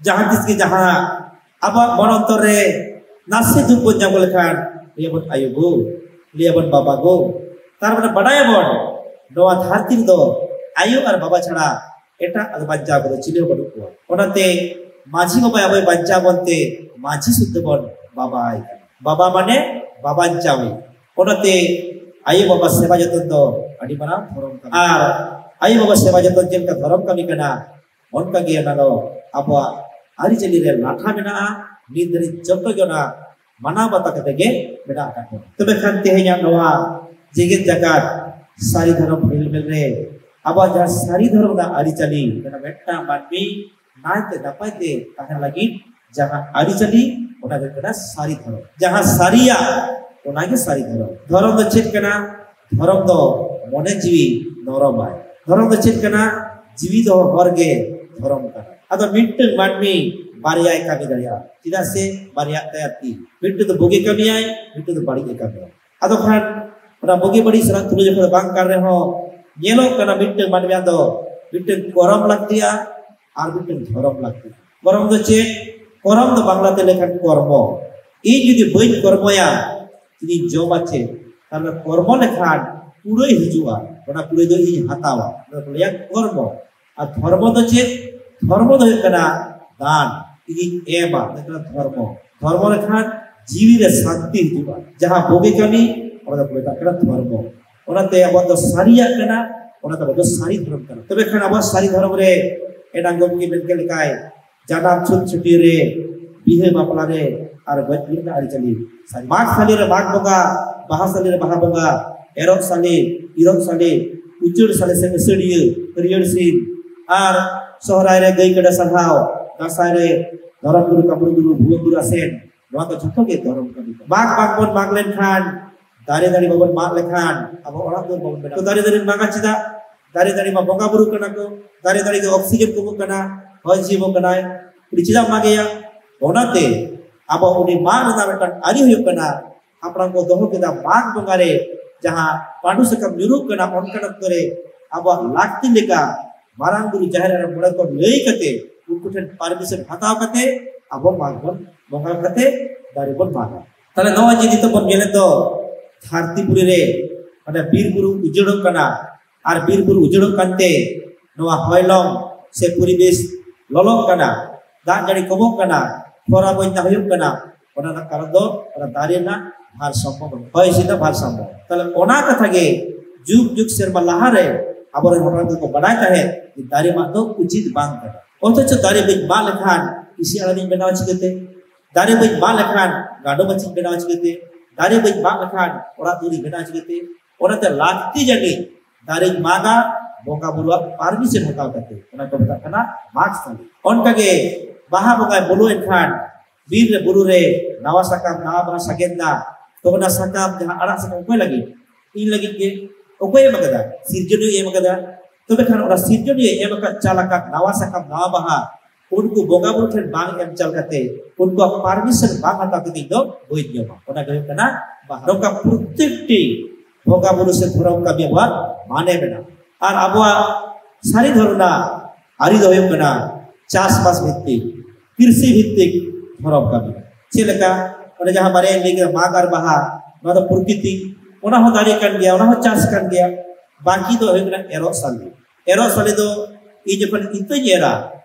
ᱡᱟᱦᱟᱸ ᱛᱤᱥ ᱜᱮ ᱡᱟᱦᱟᱸ ᱟᱵᱚᱣᱟᱜ ᱢᱚᱱ ᱚᱱᱛᱚᱨ ᱨᱮ ᱱᱟᱥᱮ ᱫᱩᱠ ᱵᱚᱱ ᱧᱟᱢ ᱞᱮᱠᱷᱟᱱ, ᱞᱟᱹᱭᱟᱵᱚᱱ ᱟᱭᱳ ᱜᱳ, ᱞᱟᱹᱭᱟᱵᱚᱱ ᱵᱟᱵᱟ ᱜᱳ᱾ ᱛᱟᱨ ᱢᱟᱱᱮ ᱵᱟᱰᱟᱭᱟᱵᱚᱱ, ᱱᱚᱣᱟ ᱫᱷᱟᱹᱨᱛᱤ ᱨᱮᱫᱚ ᱟᱭᱳ ᱟᱨ ᱵᱟᱵᱟ ᱪᱷᱟᱲᱟ ᱮᱴᱟᱜ ᱵᱟᱧᱪᱟᱣ ᱠᱚᱫᱚ ᱪᱤᱞᱤ ᱦᱚᱸ ᱵᱟᱹᱱᱩᱜ ᱠᱚᱣᱟ᱾ ᱚᱱᱟᱛᱮ ᱢᱟᱹᱡᱷᱤ ᱵᱟᱵᱟ ᱟᱵᱚᱭ ᱵᱟᱧᱪᱟᱣ ᱵᱚᱱᱛᱮ ᱢᱟᱹᱡᱷᱤ ᱥᱩᱫᱽᱫᱷᱟᱹ ᱵᱚᱱ ᱵᱟᱵᱟᱭ ᱠᱟᱱᱟ᱾ ᱵᱟᱵᱟ ᱢᱟᱱᱮ ᱵᱟᱵᱟᱧᱪᱟᱣᱤᱡ᱾ ᱚᱱᱟᱛᱮ ᱟᱭᱳ ᱵᱟᱵᱟ ᱥᱮᱵᱟ ᱡᱚᱛᱚᱱ ᱫᱚ ᱟᱹᱰᱤ ᱢᱟᱨᱟᱝ ᱫᱷᱚᱨᱚᱢ ᱠᱟᱹᱢᱤ᱾ ᱟᱨ ᱟᱭᱳ ᱵᱟᱵᱟ ᱥᱮᱵᱟ ᱡᱚᱛᱚᱱ ᱪᱮᱫ ᱞᱮᱠᱟ ᱫᱷᱚᱨᱚᱢ ᱠᱟᱹᱢᱤ ᱠᱟᱱᱟ, ᱚᱱᱠᱟᱜᱮ ᱚᱱᱟ ᱫᱚ ᱟᱵᱚᱣᱟᱜ ᱟᱹᱨᱤᱪᱟᱹᱞᱤ ᱨᱮ ᱞᱟᱴᱷᱟ ᱢᱮᱱᱟᱜᱼᱟ᱾ ᱱᱤᱛ ᱫᱷᱟᱹᱨᱤᱡ ᱡᱚᱛᱚ ᱜᱮ ᱚᱱᱟ ᱢᱟᱱᱟᱣ ᱵᱟᱛᱟᱣ ᱠᱟᱛᱮ ᱜᱮ ᱢᱮᱱᱟᱜ ᱟᱠᱟᱫ ᱵᱚᱱᱟ᱾ ᱛᱚᱵᱮ ᱠᱷᱟᱱ ᱛᱮᱦᱮᱧᱟᱜ ᱱᱚᱣᱟ ᱡᱮᱜᱮᱛ ᱡᱟᱠᱟᱛ ᱥᱟᱹᱨᱤ ᱫᱷᱚᱨᱚᱢ ᱦᱮᱞᱢᱮᱞ ᱨᱮ ᱟᱵᱚᱣᱟᱜ ᱡᱟᱦᱟᱸ ᱥᱟᱹᱨᱤ ᱫᱷᱚᱨᱚᱢ ᱨᱮᱱᱟᱜ ᱟᱹᱨᱤᱪᱟᱹᱞᱤ, ᱢᱤᱫᱴᱟᱝ ᱢᱟᱹᱱᱢᱤ ᱱᱟᱭᱛᱮ ᱱᱟᱯᱟᱭ ᱛᱮ ᱛᱟᱦᱮᱱ ᱞᱟᱹᱜᱤᱫ ᱡᱟᱦᱟᱸ ᱟᱹᱨᱤᱪᱟᱹᱞᱤ, ᱚᱱᱟ ᱫᱚ ᱦᱩᱭᱩᱜ ᱠᱟᱱᱟ ᱥᱟᱹᱨᱤ ᱫᱷᱚᱨᱚᱢ᱾ ᱡᱟᱦᱟᱸ ᱥᱟᱹᱨᱤᱭᱟᱜ, ᱚᱱᱟᱜᱮ ᱥᱟᱹᱨᱤ ᱫᱷᱚᱨᱚᱢ᱾ ᱫᱷᱚᱨᱚᱢ ᱫᱚ ᱪᱮᱫ ᱠᱟᱱᱟ? ᱫᱷᱚᱨᱚᱢ ᱫᱚ ᱢᱚᱱᱮ ᱡᱤᱣᱤ ᱱᱚᱨᱚᱢᱟᱭ᱾ ᱫᱷᱚᱨᱚᱢ ᱫᱚ ᱪᱮᱫ ᱠᱟᱱᱟ? ᱡᱤᱣᱤ ᱫᱚᱦᱚ ᱦᱚᱨ ᱜᱮ ᱫᱷᱚᱨᱚᱢ ᱠᱟᱱᱟ᱾ ᱟᱫᱚ ᱢᱤᱫᱴᱟᱝ ᱢᱟᱹᱱᱢᱤ ᱵᱟᱨᱭᱟᱭ ᱠᱟᱹᱢᱤ ᱫᱟᱲᱮᱭᱟᱜᱼᱟ, ᱪᱮᱫᱟᱜ ᱥᱮ ᱵᱟᱨᱭᱟᱜ ᱛᱟᱭᱟ ᱛᱤ, ᱢᱤᱫᱴᱟᱝ ᱫᱚ ᱵᱩᱜᱤ ᱠᱟᱹᱢᱤᱭᱟᱭ, ᱢᱤᱫᱴᱟᱝ ᱫᱚ ᱵᱟᱹᱲᱤᱡ ᱮ ᱠᱟᱹᱢᱤᱭᱟ᱾ ᱟᱫᱚ ᱠᱷᱟᱱ ᱚᱱᱟ ᱵᱩᱜᱤ ᱵᱟᱹᱲᱤᱡ ᱥᱟᱞᱟᱜ ᱛᱩᱞᱟᱹ ᱡᱚᱠᱷᱟ ᱫᱚ ᱵᱟᱝ ᱠᱟᱱ ᱨᱮᱦᱚᱸ, ᱧᱮᱞᱚᱜ ᱠᱟᱱᱟ ᱢᱤᱫᱴᱟᱝ ᱢᱟᱹᱱᱢᱤᱭᱟᱜ ᱫᱚ ᱢᱤᱫᱴᱟᱝ ᱠᱚᱨᱚᱢ ᱞᱟᱹᱠᱛᱤᱭᱟ ᱟᱨ ᱢᱤᱫᱴᱟᱝ ᱫᱷᱚᱨᱚᱢ ᱞᱟᱹᱠᱛᱤᱭᱟ᱾ ᱠᱚᱨᱚᱢ ᱫᱚ ᱪᱮᱫ? ᱠᱚᱨᱚᱢ ᱫᱚ ᱵᱟᱝᱞᱟ ᱛᱮ ᱞᱮᱠᱷᱟᱱ ᱠᱚᱨᱢᱚ᱾ ᱤᱧ ᱡᱩᱫᱤ ᱵᱟᱹᱧ ᱠᱚᱨᱢᱚᱭᱟ, ᱤᱧᱤᱧ ᱡᱚᱢᱟ ᱪᱮᱫ? ᱛᱟᱦᱞᱮ ᱠᱚᱨᱢᱚ ᱞᱮᱠᱷᱟᱱ ᱠᱩᱲᱟᱹᱭ ᱦᱤᱡᱩᱜᱼᱟ, ᱚᱱᱟ ᱠᱩᱲᱟᱹᱭ ᱫᱚ ᱤᱧ ᱦᱟᱛᱟᱣᱟ, ᱚᱱᱟ ᱠᱚ ᱞᱟᱹᱭᱟ ᱠᱚᱨᱢᱚ᱾ ᱟᱨ ᱫᱷᱚᱨᱢᱚ ᱫᱚ ᱪᱮᱫ? ᱫᱷᱚᱨᱢᱚ ᱫᱚ ᱦᱩᱭᱩᱜ ᱠᱟᱱᱟ ᱫᱟᱱ, ᱤᱧᱤᱧ ᱮᱢᱟ, ᱚᱱᱟ ᱠᱟᱱᱟ ᱫᱷᱚᱨᱢᱚ᱾ ᱫᱷᱚᱨᱢᱚ ᱞᱮᱠᱷᱟᱱ ᱡᱤᱣᱤ ᱨᱮ ᱥᱟᱱᱛᱤ ᱦᱤᱡᱩᱜᱼᱟ, ᱡᱟᱦᱟᱸ ᱵᱩᱜᱤ ᱠᱟᱹᱢᱤ, ᱚᱱᱟ ᱫᱚᱠᱚ ᱢᱮᱛᱟᱜ ᱠᱟᱱᱟ ᱫᱷᱚᱨᱢᱚ᱾ ᱚᱱᱟᱛᱮ ᱟᱵᱚᱣᱟᱜ ᱫᱚ ᱥᱟᱹᱨᱤᱭᱟᱜ ᱠᱟᱱᱟ, ᱚᱱᱟ ᱫᱚ ᱟᱵᱚ ᱫᱚ ᱥᱟᱹᱨᱤ ᱫᱷᱚᱨᱚᱢ ᱠᱟᱱᱟ᱾ ᱛᱚᱵᱮ ᱠᱷᱟᱱ ᱟᱵᱚᱣᱟᱜ ᱥᱟᱹᱨᱤ ᱫᱷᱚᱨᱚᱢ ᱨᱮ ᱮᱱᱟᱝ ᱜᱚᱢᱠᱮ ᱢᱮᱱ ᱠᱮᱫ ᱞᱮᱠᱟᱭ, ᱡᱟᱱᱟᱢ ᱪᱷᱩᱛ ᱪᱷᱟᱹᱴᱭᱟᱹᱨ ᱨᱮ, ᱵᱤᱦᱟᱹ ᱵᱟᱯᱞᱟ ᱨᱮ, ᱟᱨ ᱜᱚᱡ ᱜᱩᱨ ᱨᱮᱱᱟᱜ ᱟᱹᱨᱤᱪᱟᱹᱞᱤ᱾ ᱢᱟᱜᱽ ᱥᱟᱞᱤ ᱨᱮ ᱢᱟᱜᱽ ᱵᱚᱸᱜᱟ, ᱵᱟᱦᱟ ᱥᱟᱞᱤ ᱨᱮ ᱵᱟᱦᱟ ᱵᱚᱸᱜᱟ, ᱮᱨᱚᱜ ᱥᱟᱞᱤ, ᱤᱨᱚᱜ ᱥᱟᱞᱤ, ᱩᱪᱟᱹᱲ ᱥᱟᱞᱤ ᱥᱮ ᱟᱹᱥᱟᱹᱲᱤᱭᱟᱹ, ᱦᱟᱹᱨᱭᱟᱹᱲ ᱥᱤᱢ, ᱟᱨ ᱥᱚᱦᱨᱟᱭ ᱨᱮ ᱜᱟᱹᱭ ᱠᱟᱰᱟ ᱥᱟᱨᱦᱟᱣ, ᱫᱟᱸᱥᱟᱭ ᱨᱮ ᱫᱷᱚᱨᱚᱢ ᱜᱩᱨᱩ, ᱠᱟᱹᱢᱨᱩ ᱜᱩᱨᱩ, ᱵᱷᱩᱣᱟᱹ ᱜᱩᱨᱩ ᱟᱥᱮᱱ, ᱱᱚᱣᱟ ᱠᱚ ᱡᱷᱚᱛᱚ ᱜᱮ ᱫᱷᱚᱨᱚᱢ ᱠᱟᱹᱢᱤ ᱠᱟᱱᱟ᱾ ᱢᱟᱜᱽ ᱵᱟᱝᱵᱚᱱ ᱢᱟᱜᱽ ᱞᱮᱱᱠᱷᱟᱱ, ᱫᱟᱨᱮ ᱱᱟᱹᱲᱤ ᱵᱟᱵᱚᱱ ᱢᱟᱜ ᱞᱮᱠᱷᱟᱱ ᱟᱵᱚ ᱚᱲᱟᱜ ᱫᱩᱣᱟᱹᱨ ᱵᱟᱵᱚᱱ ᱵᱮᱱᱟᱣ᱾ ᱛᱚ ᱫᱟᱨᱮ ᱱᱟᱹᱲᱤ ᱢᱟᱜᱟ ᱪᱮᱫᱟᱜ? ᱫᱟᱨᱮ ᱱᱟᱹᱲᱤ ᱢᱟ ᱵᱚᱸᱜᱟ ᱵᱩᱨᱩ ᱠᱟᱱᱟ ᱠᱚ, ᱫᱟᱨᱮ ᱱᱟᱹᱲᱤ ᱜᱮ ᱚᱠᱥᱤᱡᱮᱱ ᱠᱚ ᱮᱢᱚᱜ ᱠᱟᱱᱟ, ᱦᱚᱭ ᱡᱤᱣᱤ ᱮᱢᱚᱜ ᱠᱟᱱᱟᱭ, ᱩᱱᱤ ᱪᱮᱫᱟᱜ ᱢᱟᱜᱮᱭᱟ? ᱚᱱᱟᱛᱮ ᱟᱵᱚ ᱩᱱᱤ ᱢᱟᱜ ᱨᱮᱱᱟᱜ ᱢᱤᱫᱴᱟᱝ ᱟᱹᱨᱤ ᱦᱩᱭᱩᱜ ᱠᱟᱱᱟ, ᱦᱟᱯᱲᱟᱢ ᱠᱚ ᱫᱚᱦᱚ ᱠᱮᱫᱟ, ᱢᱟᱜᱽ ᱵᱚᱸᱜᱟ ᱨᱮ ᱡᱟᱦᱟᱸ ᱯᱟᱹᱰᱩ ᱥᱟᱠᱟᱢ ᱧᱩᱨᱩᱜ ᱠᱟᱱᱟ, ᱚᱱᱠᱟᱱ ᱚᱠᱛᱚ ᱨᱮ ᱟᱵᱚᱣᱟᱜ ᱞᱟᱹᱠᱛᱤ ᱞᱮᱠᱟ ᱢᱟᱨᱟᱝ ᱵᱩᱨᱩ, ᱡᱟᱦᱮᱨ ᱟᱭᱳ, ᱢᱚᱬᱮ ᱠᱚ ᱞᱟᱹᱭ ᱠᱟᱛᱮ ᱩᱱᱠᱩ ᱴᱷᱮᱱ ᱯᱟᱨᱢᱤᱥᱚᱱ ᱦᱟᱛᱟᱣ ᱠᱟᱛᱮ ᱟᱵᱚ ᱢᱟᱜᱽ ᱵᱚᱱ ᱵᱚᱸᱜᱟ ᱠᱟᱛᱮ ᱫᱟᱨᱮ ᱵᱚᱱ ᱢᱟᱜᱟ᱾ ᱛᱟᱦᱞᱮ ᱱᱚᱜᱼᱚᱭ ᱡᱮ ᱱᱤᱛᱚᱜ ᱵᱚᱱ ᱧᱮᱞᱮᱫ ᱫᱚ ᱫᱷᱟᱹᱨᱛᱤ ᱯᱩᱨᱤ ᱨᱮ ᱢᱟᱱᱮ ᱵᱤᱨ ᱵᱩᱨᱩ ᱩᱡᱟᱹᱲᱚᱜ ᱠᱟᱱᱟ, ᱟᱨ ᱵᱤᱨ ᱵᱩᱨᱩ ᱩᱡᱟᱹᱲᱚᱜ ᱠᱟᱱᱛᱮ ᱱᱚᱣᱟ ᱦᱚᱭᱞᱚᱝ ᱥᱮ ᱯᱚᱨᱤᱵᱮᱥ ᱞᱚᱞᱚᱜ ᱠᱟᱱᱟ, ᱫᱟᱜ ᱡᱟᱹᱲᱤ ᱠᱚᱢᱚᱜ ᱠᱟᱱᱟ, ᱠᱷᱚᱨᱟ ᱵᱚᱧᱱᱟ ᱦᱩᱭᱩᱜ ᱠᱟᱱᱟ, ᱚᱱᱟ ᱨᱮᱱᱟᱜ ᱠᱟᱨᱚᱱ ᱫᱚ ᱚᱱᱟ ᱫᱟᱨᱮ ᱨᱮᱱᱟᱜ ᱵᱷᱟᱨᱥᱟᱢᱢᱚ ᱵᱟᱹᱱᱩᱜ, ᱦᱚᱭ ᱦᱤᱸᱥᱤᱫ ᱨᱮᱱᱟᱜ ᱵᱷᱟᱨᱥᱟᱢᱢᱚ᱾ ᱛᱟᱦᱞᱮ ᱚᱱᱟ ᱠᱟᱛᱷᱟ ᱜᱮ ᱡᱩᱜᱽ ᱡᱩᱜᱽ ᱥᱮᱨᱢᱟ ᱞᱟᱦᱟᱨᱮ ᱟᱵᱚᱨᱮᱱ ᱦᱚᱲ ᱠᱚᱠᱚ ᱵᱟᱰᱟᱭ ᱛᱟᱦᱮᱸᱫ ᱡᱮ ᱫᱟᱨᱮ ᱢᱟᱜ ᱫᱚ ᱩᱪᱤᱛ ᱵᱟᱝ ᱠᱟᱱᱟ, ᱚᱛᱷᱚᱪᱚ ᱫᱟᱨᱮ ᱵᱟᱹᱧ ᱢᱟᱜ ᱞᱮᱠᱷᱟᱱ ᱤᱥᱤ ᱟᱲᱟᱜ ᱤᱧ ᱵᱮᱱᱟᱣᱟ ᱪᱤᱠᱟᱹᱛᱮ? ᱫᱟᱨᱮ ᱵᱟᱹᱧ ᱢᱟᱜ ᱞᱮᱠᱷᱟᱱ ᱜᱟᱰᱚ ᱢᱟᱹᱪᱤᱧ ᱵᱮᱱᱟᱣᱟ ᱪᱤᱠᱟᱹᱛᱮ? ᱫᱟᱨᱮ ᱵᱟᱹᱧ ᱢᱟᱜ ᱞᱮᱠᱷᱟᱱ ᱚᱲᱟᱜ ᱫᱩᱣᱟᱹᱨᱤᱧ ᱵᱮᱱᱟᱣᱟ ᱪᱤᱠᱟᱹᱛᱮ? ᱚᱱᱟᱛᱮ ᱞᱟᱹᱠᱛᱤ ᱡᱟᱹᱱᱤᱡ ᱫᱟᱨᱮᱧ ᱢᱟᱜᱟ, ᱵᱚᱸᱜᱟ ᱵᱩᱨᱩᱣᱟᱜ ᱯᱟᱨᱢᱤᱥᱚᱱ ᱦᱟᱛᱟᱣ ᱠᱟᱛᱮ᱾ ᱚᱱᱟ ᱠᱚ ᱢᱮᱛᱟᱜ ᱠᱟᱱᱟ ᱢᱟᱜᱽ ᱥᱟᱞᱮ᱾ ᱚᱱᱠᱟᱜᱮ ᱵᱟᱦᱟ ᱵᱚᱸᱜᱟᱭ ᱵᱚᱞᱚ ᱮᱱᱠᱷᱟᱱ ᱵᱤᱨ ᱨᱮ ᱵᱩᱨᱩ ᱨᱮ ᱱᱟᱣᱟ ᱥᱟᱠᱟᱢ, ᱱᱟᱣᱟ ᱵᱟᱦᱟ ᱥᱟᱜᱮᱱ ᱫᱟ, ᱛᱚ ᱚᱱᱟ ᱥᱟᱠᱟᱢ, ᱡᱟᱦᱟᱸ ᱟᱲᱟᱜ ᱥᱟᱠᱟᱢ, ᱚᱠᱚᱭ ᱞᱟᱹᱜᱤᱫ? ᱤᱧ ᱞᱟᱹᱜᱤᱫ ᱜᱮ᱾ ᱚᱠᱚᱭ ᱮᱢ ᱟᱠᱟᱫᱟ? ᱥᱤᱨᱡᱚᱱᱤᱭᱟᱹ ᱮᱢ ᱟᱠᱟᱫᱟ᱾ ᱛᱚᱵᱮ ᱠᱷᱟᱱ ᱚᱱᱟ ᱥᱤᱨᱡᱚᱱᱤᱭᱟᱹ ᱮᱢ ᱟᱠᱟᱫ ᱪᱟᱞ ᱟᱠᱟᱫ ᱱᱟᱣᱟ ᱥᱟᱠᱟᱢ, ᱱᱟᱣᱟ ᱵᱟᱦᱟ, ᱩᱱᱠᱩ ᱵᱚᱸᱜᱟ ᱵᱩᱨᱩ ᱴᱷᱮᱱ ᱵᱟᱝ ᱮᱢ ᱪᱟᱞ ᱠᱟᱛᱮ, ᱩᱱᱠᱩᱣᱟᱜ ᱯᱟᱨᱢᱤᱥᱚᱱ ᱵᱟᱝ ᱦᱟᱛᱟᱣ ᱠᱟᱛᱮ ᱤᱧ ᱫᱚ ᱵᱟᱹᱧ ᱡᱚᱢᱟ᱾ ᱚᱱᱟ ᱜᱮ ᱦᱩᱭᱩᱜ ᱠᱟᱱᱟ ᱵᱟᱦᱟ᱾ ᱱᱚᱝᱠᱟ ᱯᱨᱚᱛᱮᱠᱴᱤ ᱵᱚᱸᱜᱟ ᱵᱩᱨᱩ ᱥᱮ ᱫᱷᱚᱨᱚᱢ ᱠᱟᱹᱢᱤ ᱟᱵᱚᱣᱟᱜ ᱢᱟᱱᱮ ᱢᱮᱱᱟᱜᱼᱟ᱾ ᱟᱨ ᱟᱵᱚᱣᱟᱜ ᱥᱟᱹᱨᱤ ᱫᱷᱚᱨᱚᱢ ᱨᱮᱱᱟᱜ ᱟᱹᱨᱤ ᱫᱚ ᱦᱩᱭᱩᱜ ᱠᱟᱱᱟ ᱪᱟᱥᱵᱟᱥ ᱵᱷᱤᱛᱛᱤᱠ, ᱠᱨᱤᱥᱤ ᱵᱷᱤᱛᱛᱤᱠ ᱫᱷᱚᱨᱚᱢ ᱠᱟᱹᱢᱤ᱾ ᱪᱮᱫ ᱞᱮᱠᱟ? ᱚᱱᱮ ᱡᱟᱦᱟᱸ ᱵᱟᱨᱭᱟᱧ ᱞᱟᱹᱭ ᱠᱮᱫᱟ, ᱢᱟᱜᱽ ᱟᱨ ᱵᱟᱦᱟ, ᱱᱚᱣᱟ ᱫᱚ ᱯᱨᱚᱠᱨᱤᱛᱤ, ᱚᱱᱟ ᱦᱚᱸ ᱫᱟᱨᱮ ᱠᱟᱱ ᱜᱮᱭᱟ, ᱚᱱᱟ ᱦᱚᱸ ᱪᱟᱥ ᱠᱟᱱ ᱜᱮᱭᱟ᱾ ᱵᱟᱹᱠᱤ ᱫᱚ ᱦᱩᱭᱩᱜ ᱠᱟᱱᱟ ᱮᱨᱚᱜ ᱥᱟᱞᱮ᱾ ᱮᱨᱚᱜ ᱥᱟᱞᱮ ᱫᱚ ᱤᱧ ᱡᱚᱠᱷᱚᱱ ᱤᱛᱟᱹᱧ ᱮᱨᱟ,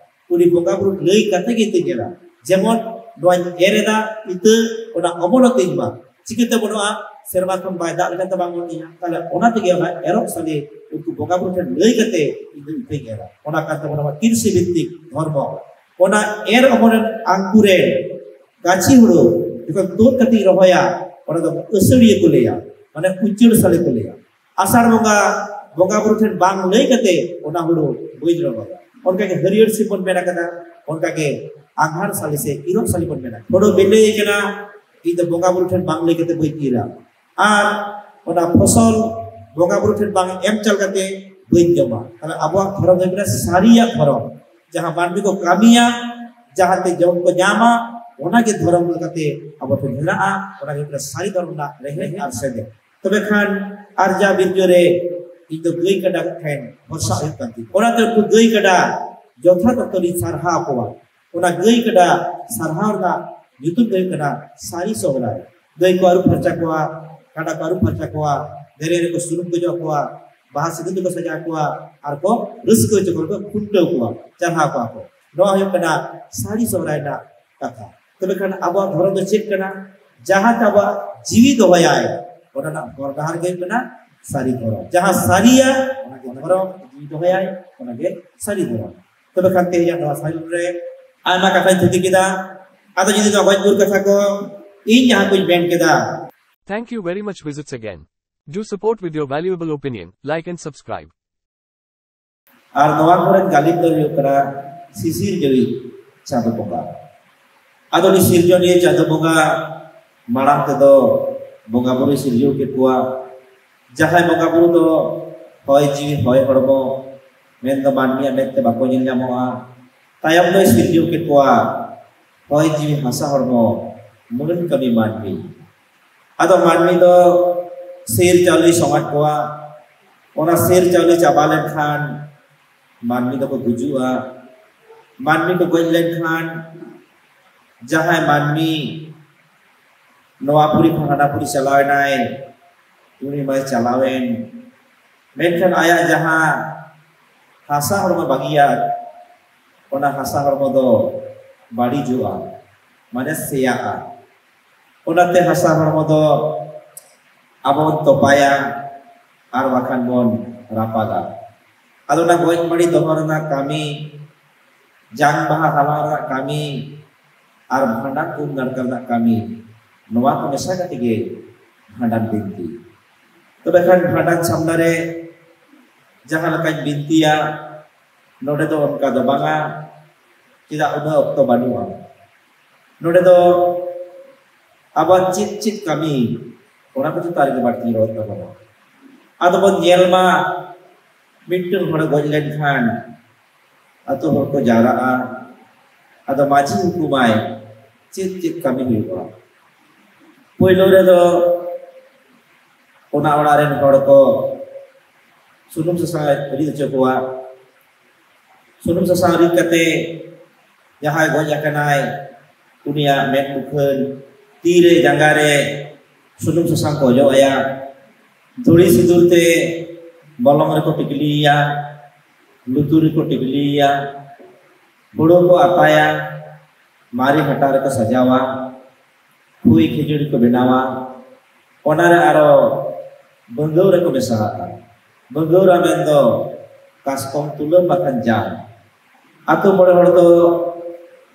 ᱩᱱᱤ ᱵᱚᱸᱜᱟ ᱵᱩᱨᱩ ᱞᱟᱹᱭ ᱠᱟᱛᱮ ᱜᱮ ᱤᱛᱟᱹᱧ ᱮᱨᱟ᱾ ᱡᱮᱢᱚᱱ ᱱᱚᱣᱟᱧ ᱮᱨ ᱮᱫᱟ ᱤᱛᱟᱹ, ᱚᱱᱟ ᱚᱢᱚᱱᱚᱜ ᱛᱤᱧ ᱢᱟ᱾ ᱪᱤᱠᱟᱹᱛᱮ ᱚᱢᱚᱱᱚᱜᱼᱟ? ᱥᱮᱨᱢᱟ ᱠᱷᱚᱱ ᱵᱟᱭ ᱫᱟᱜ ᱞᱮᱠᱷᱟᱱ ᱛᱚ ᱵᱟᱝ ᱚᱢᱚᱱᱚᱜ ᱛᱤᱧᱟ᱾ ᱛᱟᱦᱞᱮ ᱚᱱᱟ ᱛᱮᱜᱮ ᱚᱱᱟ ᱮᱨᱚᱜ ᱥᱟᱞᱮ ᱩᱱᱠᱩ ᱵᱚᱸᱜᱟ ᱵᱩᱨᱩ ᱴᱷᱮᱱ ᱞᱟᱹᱭ ᱠᱟᱛᱮ ᱤᱧ ᱫᱚ ᱤᱛᱟᱹᱧ ᱮᱨᱟ᱾ ᱚᱱᱟ ᱠᱟᱱ ᱛᱟᱵᱚᱱᱟ ᱟᱵᱚᱣᱟᱜ ᱠᱨᱤᱥᱤ ᱵᱷᱤᱛᱛᱤᱠ ᱫᱷᱚᱨᱢᱚ᱾ ᱚᱱᱟ ᱮᱨ ᱚᱢᱚᱱᱮᱱ ᱟᱝᱠᱩᱨᱮ ᱜᱟᱹᱪᱷᱤ ᱦᱩᱲᱩ ᱡᱚᱠᱷᱚᱱ ᱛᱩᱫ ᱠᱟᱛᱮ ᱤᱧ ᱨᱚᱦᱚᱭᱟ, ᱚᱱᱟ ᱫᱚ ᱟᱹᱥᱟᱹᱲᱤᱭᱟᱹ ᱠᱚ ᱞᱟᱹᱭᱟ, ᱢᱟᱱᱮ ᱩᱪᱟᱹᱲ ᱥᱟᱞᱮ ᱠᱚ ᱞᱟᱹᱭᱟ᱾ ᱟᱥᱟᱲ ᱵᱚᱸᱜᱟ ᱵᱚᱸᱜᱟ ᱵᱩᱨᱩ ᱴᱷᱮᱱ ᱵᱟᱝ ᱞᱟᱹᱭ ᱠᱟᱛᱮ ᱚᱱᱟ ᱦᱩᱲᱩ ᱵᱟᱹᱧ ᱨᱚᱦᱚᱭᱟ᱾ ᱚᱱᱠᱟᱜᱮ ᱦᱟᱹᱨᱭᱟᱹᱲ ᱥᱤᱢ ᱵᱚᱱ ᱢᱮᱱ ᱟᱠᱟᱫᱟ, ᱚᱱᱠᱟᱜᱮ ᱟᱸᱜᱷᱟᱲ ᱥᱟᱞᱮ ᱥᱮ ᱤᱨᱚᱜ ᱥᱟᱞᱮ ᱵᱚᱱ ᱢᱮᱱᱟ᱾ ᱦᱩᱲᱩ ᱵᱤᱞᱤ ᱠᱟᱱᱟ, ᱤᱧ ᱫᱚ ᱵᱚᱸᱜᱟ ᱵᱩᱨᱩ ᱴᱷᱮᱱ ᱵᱟᱝ ᱞᱟᱹᱭ ᱠᱟᱛᱮ ᱵᱟᱹᱧ ᱤᱨᱟ᱾ ᱟᱨ ᱚᱱᱟ ᱯᱷᱚᱥᱚᱞ ᱵᱚᱸᱜᱟ ᱵᱩᱨᱩ ᱴᱷᱮᱱ ᱵᱟᱝ ᱮᱢ ᱪᱟᱞ ᱠᱟᱛᱮ ᱵᱟᱹᱧ ᱡᱚᱢᱟ᱾ ᱛᱟᱦᱞᱮ ᱟᱵᱚᱣᱟᱜ ᱫᱷᱚᱨᱚᱢ ᱫᱚ ᱦᱩᱭᱩᱜ ᱠᱟᱱᱟ ᱥᱟᱹᱨᱤᱭᱟᱜ ᱫᱷᱚᱨᱚᱢ, ᱡᱟᱦᱟᱸ ᱢᱟᱹᱱᱢᱤ ᱠᱚ ᱠᱟᱹᱢᱤᱭᱟ, ᱡᱟᱦᱟᱸᱛᱮ ᱡᱚᱢ ᱠᱚ ᱧᱟᱢᱟ, ᱚᱱᱟᱜᱮ ᱫᱷᱚᱨᱚᱢ ᱞᱮᱠᱟᱛᱮ ᱟᱵᱚ ᱴᱷᱮᱱ ᱢᱮᱱᱟᱜᱼᱟ᱾ ᱚᱱᱟ ᱜᱮ ᱦᱩᱭᱩᱜ ᱠᱟᱱᱟ ᱥᱟᱹᱨᱤ ᱫᱷᱚᱨᱚᱢ ᱨᱮᱱᱟᱜ ᱨᱮᱦᱮᱫ ᱟᱨ ᱥᱮᱸᱫᱮᱫ᱾ ᱛᱚᱵᱮ ᱠᱷᱟᱱ ᱟᱨᱡᱟ ᱵᱤᱨᱡᱟᱹ ᱨᱮ ᱤᱧ ᱫᱚ ᱜᱟᱹᱭ ᱠᱟᱰᱟ ᱴᱷᱮᱱ ᱵᱷᱚᱨᱥᱟ ᱦᱩᱭᱩᱜ ᱠᱟᱱ ᱛᱤᱧᱟ᱾ ᱚᱱᱟᱛᱮ ᱩᱱᱠᱩ ᱜᱟᱹᱭ ᱠᱟᱰᱟ ᱡᱚᱛᱷᱟᱛ ᱚᱠᱛᱚ ᱨᱤᱧ ᱥᱟᱨᱦᱟᱣ ᱠᱚᱣᱟ᱾ ᱚᱱᱟ ᱜᱟᱹᱭ ᱠᱟᱰᱟ ᱥᱟᱨᱦᱟᱣ ᱨᱮᱱᱟᱜ ᱧᱩᱛᱩᱢ ᱫᱚ ᱦᱩᱭᱩᱜ ᱠᱟᱱᱟ ᱥᱟᱹᱨᱤ ᱥᱚᱦᱨᱟᱭ᱾ ᱜᱟᱹᱭ ᱠᱚ ᱟᱹᱨᱩᱵ ᱯᱷᱟᱨᱪᱟ ᱠᱚᱣᱟ, ᱠᱟᱰᱟ ᱠᱚ ᱟᱹᱨᱩᱵ ᱯᱷᱟᱨᱪᱟ ᱠᱚᱣᱟ, ᱫᱮᱨᱮᱧ ᱨᱮᱠᱚ ᱥᱩᱱᱩᱢ ᱠᱚ ᱚᱡᱚᱜ ᱟᱠᱚᱣᱟ, ᱵᱟᱦᱟ ᱥᱤᱸᱫᱩᱨ ᱛᱮᱠᱚ ᱥᱟᱡᱟᱣ ᱠᱚᱣᱟ, ᱟᱨ ᱠᱚ ᱨᱟᱹᱥᱠᱟᱹ ᱦᱚᱪᱚ ᱠᱚᱣᱟ, ᱠᱚ ᱠᱷᱩᱱᱴᱟᱹᱣ ᱠᱚᱣᱟ, ᱪᱟᱨᱦᱟᱣ ᱠᱚᱣᱟ ᱠᱚ᱾ ᱱᱚᱣᱟ ᱦᱩᱭᱩᱜ ᱠᱟᱱᱟ ᱥᱟᱹᱨᱤ ᱥᱚᱦᱨᱟᱭ ᱨᱮᱱᱟᱜ ᱠᱟᱛᱷᱟ᱾ ᱛᱚᱵᱮ ᱠᱷᱟᱱ ᱟᱵᱚᱣᱟᱜ ᱫᱷᱚᱨᱚᱢ ᱫᱚ ᱪᱮᱫ ᱠᱟᱱᱟ? ᱡᱟᱦᱟᱸ ᱛᱮ ᱟᱵᱚᱣᱟᱜ ᱡᱤᱣᱤ ᱫᱚᱦᱚᱭᱟᱭ, ᱚᱱᱟ ᱨᱮᱱᱟᱜ ᱦᱚᱨ ᱰᱟᱦᱟᱨ ᱜᱮ ᱦᱩᱭᱩᱜ ᱠᱟᱱᱟ ᱥᱟᱹᱨᱤ ᱫᱷᱚᱨᱚᱢ᱾ ᱡᱟᱦᱟᱸ ᱥᱟᱹᱨᱤᱭᱟ, ᱚᱱᱟ ᱜᱮ ᱫᱷᱚᱨᱚᱢ᱾ ᱡᱤᱣᱤ ᱫᱚᱦᱚᱭᱟᱭ, ᱚᱱᱟ ᱜᱮ ᱥᱟᱹᱨᱤ ᱫᱷᱚᱨᱚᱢ᱾ ᱛᱚᱵᱮ ᱠᱷᱟᱱ ᱛᱮᱦᱮᱧᱟᱜ ᱱᱚᱣᱟ ᱥᱟᱭᱤᱰ ᱨᱮ ᱟᱭᱢᱟ ᱠᱟᱛᱷᱟᱧ ᱛᱷᱩᱛᱤ ᱠᱮᱫᱟ᱾ ᱟᱫᱚ ᱡᱩᱫᱤ ᱱᱚᱣᱟ ᱜᱚᱡ ᱜᱩᱨ ᱠᱟᱛᱷᱟ ᱠᱚ ᱤᱧ ᱡᱟᱦᱟᱸ ᱠᱚᱧ ᱢᱮᱱ ᱠᱮᱫᱟ, Thank you very much. Visits again. Do support with your valuable opinion, like and subscribe. ᱟᱨ ᱱᱚᱣᱟ ᱠᱚᱨᱮ ᱜᱟᱹᱞᱤᱢ ᱫᱚ ᱦᱩᱭᱩᱜ ᱠᱟᱱᱟ ᱥᱤᱥᱤᱨ ᱡᱟᱹᱣᱤᱡ ᱪᱟᱸᱫᱚ ᱵᱚᱸᱜᱟ᱾ ᱟᱫᱚ ᱩᱱᱤ ᱥᱤᱨᱡᱚᱱᱤᱭᱟᱹ ᱪᱟᱸᱫᱚ ᱵᱚᱸᱜᱟ ᱢᱟᱲᱟᱝ ᱛᱮᱫᱚ ᱵᱚᱸᱜᱟ ᱵᱩᱨᱩᱭ ᱥᱤᱨᱡᱟᱹᱣ ᱠᱮᱫ ᱠᱚᱣᱟ᱾ ᱡᱟᱦᱟᱸᱭ ᱵᱚᱸᱜᱟ ᱵᱩᱨᱩ ᱫᱚ ᱦᱚᱭ ᱡᱤᱣᱤ ᱦᱚᱭ ᱦᱚᱲᱢᱚ, ᱢᱮᱱᱫᱚ ᱢᱟᱹᱱᱢᱤᱭᱟᱜ ᱢᱮᱫ ᱛᱮ ᱵᱟᱠᱚ ᱧᱮᱞ ᱧᱟᱢᱚᱜᱼᱟ᱾ ᱛᱟᱭᱚᱢ ᱫᱚᱭ ᱥᱤᱨᱡᱟᱹᱣ ᱠᱮᱫ ᱠᱚᱣᱟ ᱦᱚᱭ ᱡᱤᱣᱤ ᱦᱟᱥᱟ ᱦᱚᱲᱢᱚ, ᱢᱟᱹᱱ ᱠᱟᱹᱢᱤ ᱢᱟᱹᱱᱢᱤ᱾ ᱟᱫᱚ ᱢᱟᱹᱱᱢᱤ ᱫᱚ ᱥᱤᱨ ᱪᱟᱣᱞᱮ ᱥᱚᱢᱟᱡᱽ ᱠᱚᱣᱟ᱾ ᱚᱱᱟ ᱥᱤᱨ ᱪᱟᱣᱞᱮ ᱪᱟᱵᱟ ᱞᱮᱱᱠᱷᱟᱱ ᱢᱟᱹᱱᱢᱤ ᱫᱚᱠᱚ ᱜᱩᱡᱩᱜᱼᱟ᱾ ᱢᱟᱹᱱᱢᱤ ᱠᱚ ᱜᱚᱡ ᱞᱮᱱᱠᱷᱟᱱ ᱡᱟᱦᱟᱸᱭ ᱢᱟᱹᱱᱢᱤ ᱱᱚᱣᱟ ᱯᱩᱨᱤ ᱠᱷᱚᱱ ᱦᱟᱱᱟ ᱯᱩᱨᱤ ᱪᱟᱞᱟᱣ ᱮᱱᱟᱭ, ᱩᱱᱤ ᱢᱟᱭ ᱪᱟᱞᱟᱣᱮᱱ, ᱢᱮᱱᱠᱷᱟᱱ ᱟᱭᱟᱜ ᱡᱟᱦᱟᱸ ᱦᱟᱥᱟ ᱦᱚᱲᱢᱚ ᱵᱟᱹᱜᱤᱭᱟᱫ, ᱚᱱᱟ ᱦᱟᱥᱟ ᱦᱚᱲᱢᱚ ᱫᱚ ᱵᱟᱹᱲᱤᱡᱚᱜᱼᱟ, ᱢᱟᱱᱮ ᱥᱮᱭᱟᱜᱼᱟ᱾ ᱚᱱᱟᱛᱮ ᱦᱟᱥᱟ ᱦᱚᱲᱢᱚ ᱫᱚ ᱟᱵᱚ ᱵᱚᱱ ᱛᱚᱯᱟᱭᱟ, ᱟᱨ ᱵᱟᱠᱷᱟᱱ ᱵᱚᱱ ᱨᱟᱯᱟᱜᱟ᱾ ᱟᱫᱚ ᱚᱱᱟ ᱜᱚᱡ ᱢᱟᱹᱲᱤ ᱫᱚᱦᱚ ᱨᱮᱱᱟᱜ ᱠᱟᱹᱢᱤ, ᱡᱟᱝ ᱵᱟᱦᱟ ᱦᱟᱞᱟᱝ ᱨᱮᱱᱟᱜ ᱠᱟᱹᱢᱤ, ᱟᱨ ᱵᱷᱟᱸᱰᱟᱱ ᱩᱢ ᱱᱟᱲᱠᱟ ᱨᱮᱱᱟᱜ ᱠᱟᱹᱢᱤ, ᱱᱚᱣᱟ ᱠᱚ ᱢᱮᱥᱟ ᱠᱟᱛᱮ ᱜᱮ ᱵᱷᱟᱸᱰᱟᱱ ᱵᱤᱱᱛᱤ᱾ ᱛᱚᱵᱮ ᱠᱷᱟᱱ ᱵᱷᱟᱸᱰᱟᱱ ᱥᱟᱢᱱᱟ ᱨᱮ ᱡᱟᱦᱟᱸ ᱞᱮᱠᱟᱧ ᱵᱤᱱᱛᱤᱭᱟ, ᱱᱚᱰᱮ ᱫᱚ ᱚᱱᱠᱟ ᱫᱚ ᱵᱟᱝᱟ᱾ ᱪᱮᱫᱟᱜ ᱩᱱᱟᱹᱜ ᱚᱠᱛᱚ ᱵᱟᱹᱱᱩᱜᱼᱟ? ᱱᱚᱰᱮ ᱫᱚ ᱟᱵᱟᱨ ᱪᱮᱫ ᱪᱮᱫ ᱠᱟᱹᱢᱤ, ᱚᱱᱟ ᱠᱚ ᱪᱮᱛᱟᱱ ᱨᱮᱜᱮ ᱵᱟᱹᱲᱛᱤᱧ ᱨᱚᱲ ᱛᱟᱵᱚᱱᱟ᱾ ᱟᱫᱚ ᱵᱚᱱ ᱧᱮᱞ ᱢᱟ, ᱢᱤᱫᱴᱟᱝ ᱦᱚᱲᱮ ᱜᱚᱡ ᱞᱮᱱᱠᱷᱟᱱ ᱟᱛᱳ ᱦᱚᱲ ᱠᱚ ᱡᱟᱣᱨᱟᱜᱼᱟ᱾ ᱟᱫᱚ ᱢᱟᱹᱡᱷᱤ ᱦᱩᱠᱩᱢᱟᱭ, ᱪᱮᱫ ᱪᱮᱫ ᱠᱟᱹᱢᱤ ᱦᱩᱭᱩᱜᱼᱟ? ᱯᱳᱭᱞᱳ ᱨᱮᱫᱚ ᱚᱱᱟ ᱚᱲᱟᱜ ᱨᱮᱱ ᱦᱚᱲ ᱠᱚ ᱥᱩᱱᱩᱢ ᱥᱟᱥᱟᱝ ᱨᱤᱫ ᱦᱚᱪᱚ ᱠᱚᱣᱟ᱾ ᱥᱩᱱᱩᱢ ᱥᱟᱥᱟᱝ ᱨᱤᱫ ᱠᱟᱛᱮ ᱡᱟᱦᱟᱸᱭ ᱜᱚᱡ ᱟᱠᱟᱱᱟᱭ, ᱩᱱᱤᱭᱟᱜ ᱢᱮᱫ ᱢᱩᱠᱷᱟᱹᱱ, ᱛᱤ ᱨᱮ, ᱡᱟᱸᱜᱟ ᱨᱮ ᱥᱩᱱᱩᱢ ᱥᱟᱥᱟᱝ ᱠᱚ ᱚᱡᱚᱜ ᱟᱭᱟ᱾ ᱫᱷᱩᱲᱤ ᱥᱤᱸᱫᱩᱨ ᱛᱮ ᱵᱚᱞᱚᱝ ᱨᱮᱠᱚ ᱴᱤᱠᱞᱤᱭᱮᱭᱟ, ᱞᱩᱛᱩᱨ ᱨᱮᱠᱚ ᱴᱤᱠᱞᱤᱭᱮᱭᱟ, ᱦᱩᱲᱩ ᱠᱚ ᱟᱛᱟᱭᱟ, ᱢᱟᱨᱮ ᱦᱟᱴᱟᱜ ᱨᱮᱠᱚ ᱥᱟᱡᱟᱣᱟ, ᱠᱷᱩᱭ ᱠᱷᱤᱡᱩᱨᱤ ᱠᱚ ᱵᱮᱱᱟᱣᱟ, ᱚᱱᱟᱨᱮ ᱟᱨᱚ ᱵᱟᱹᱝᱜᱟᱹᱣᱨᱟ ᱠᱚ ᱢᱮᱥᱟᱣᱟᱜᱼᱟ᱾ ᱵᱟᱹᱝᱜᱟᱹᱣᱨᱟ ᱢᱮᱱᱫᱚ ᱠᱟᱥᱠᱚᱢ ᱛᱩᱞᱟᱹᱢ ᱵᱟᱠᱷᱟᱱ ᱡᱟᱝ᱾ ᱟᱛᱳ ᱢᱚᱬᱮ ᱦᱚᱲ ᱫᱚ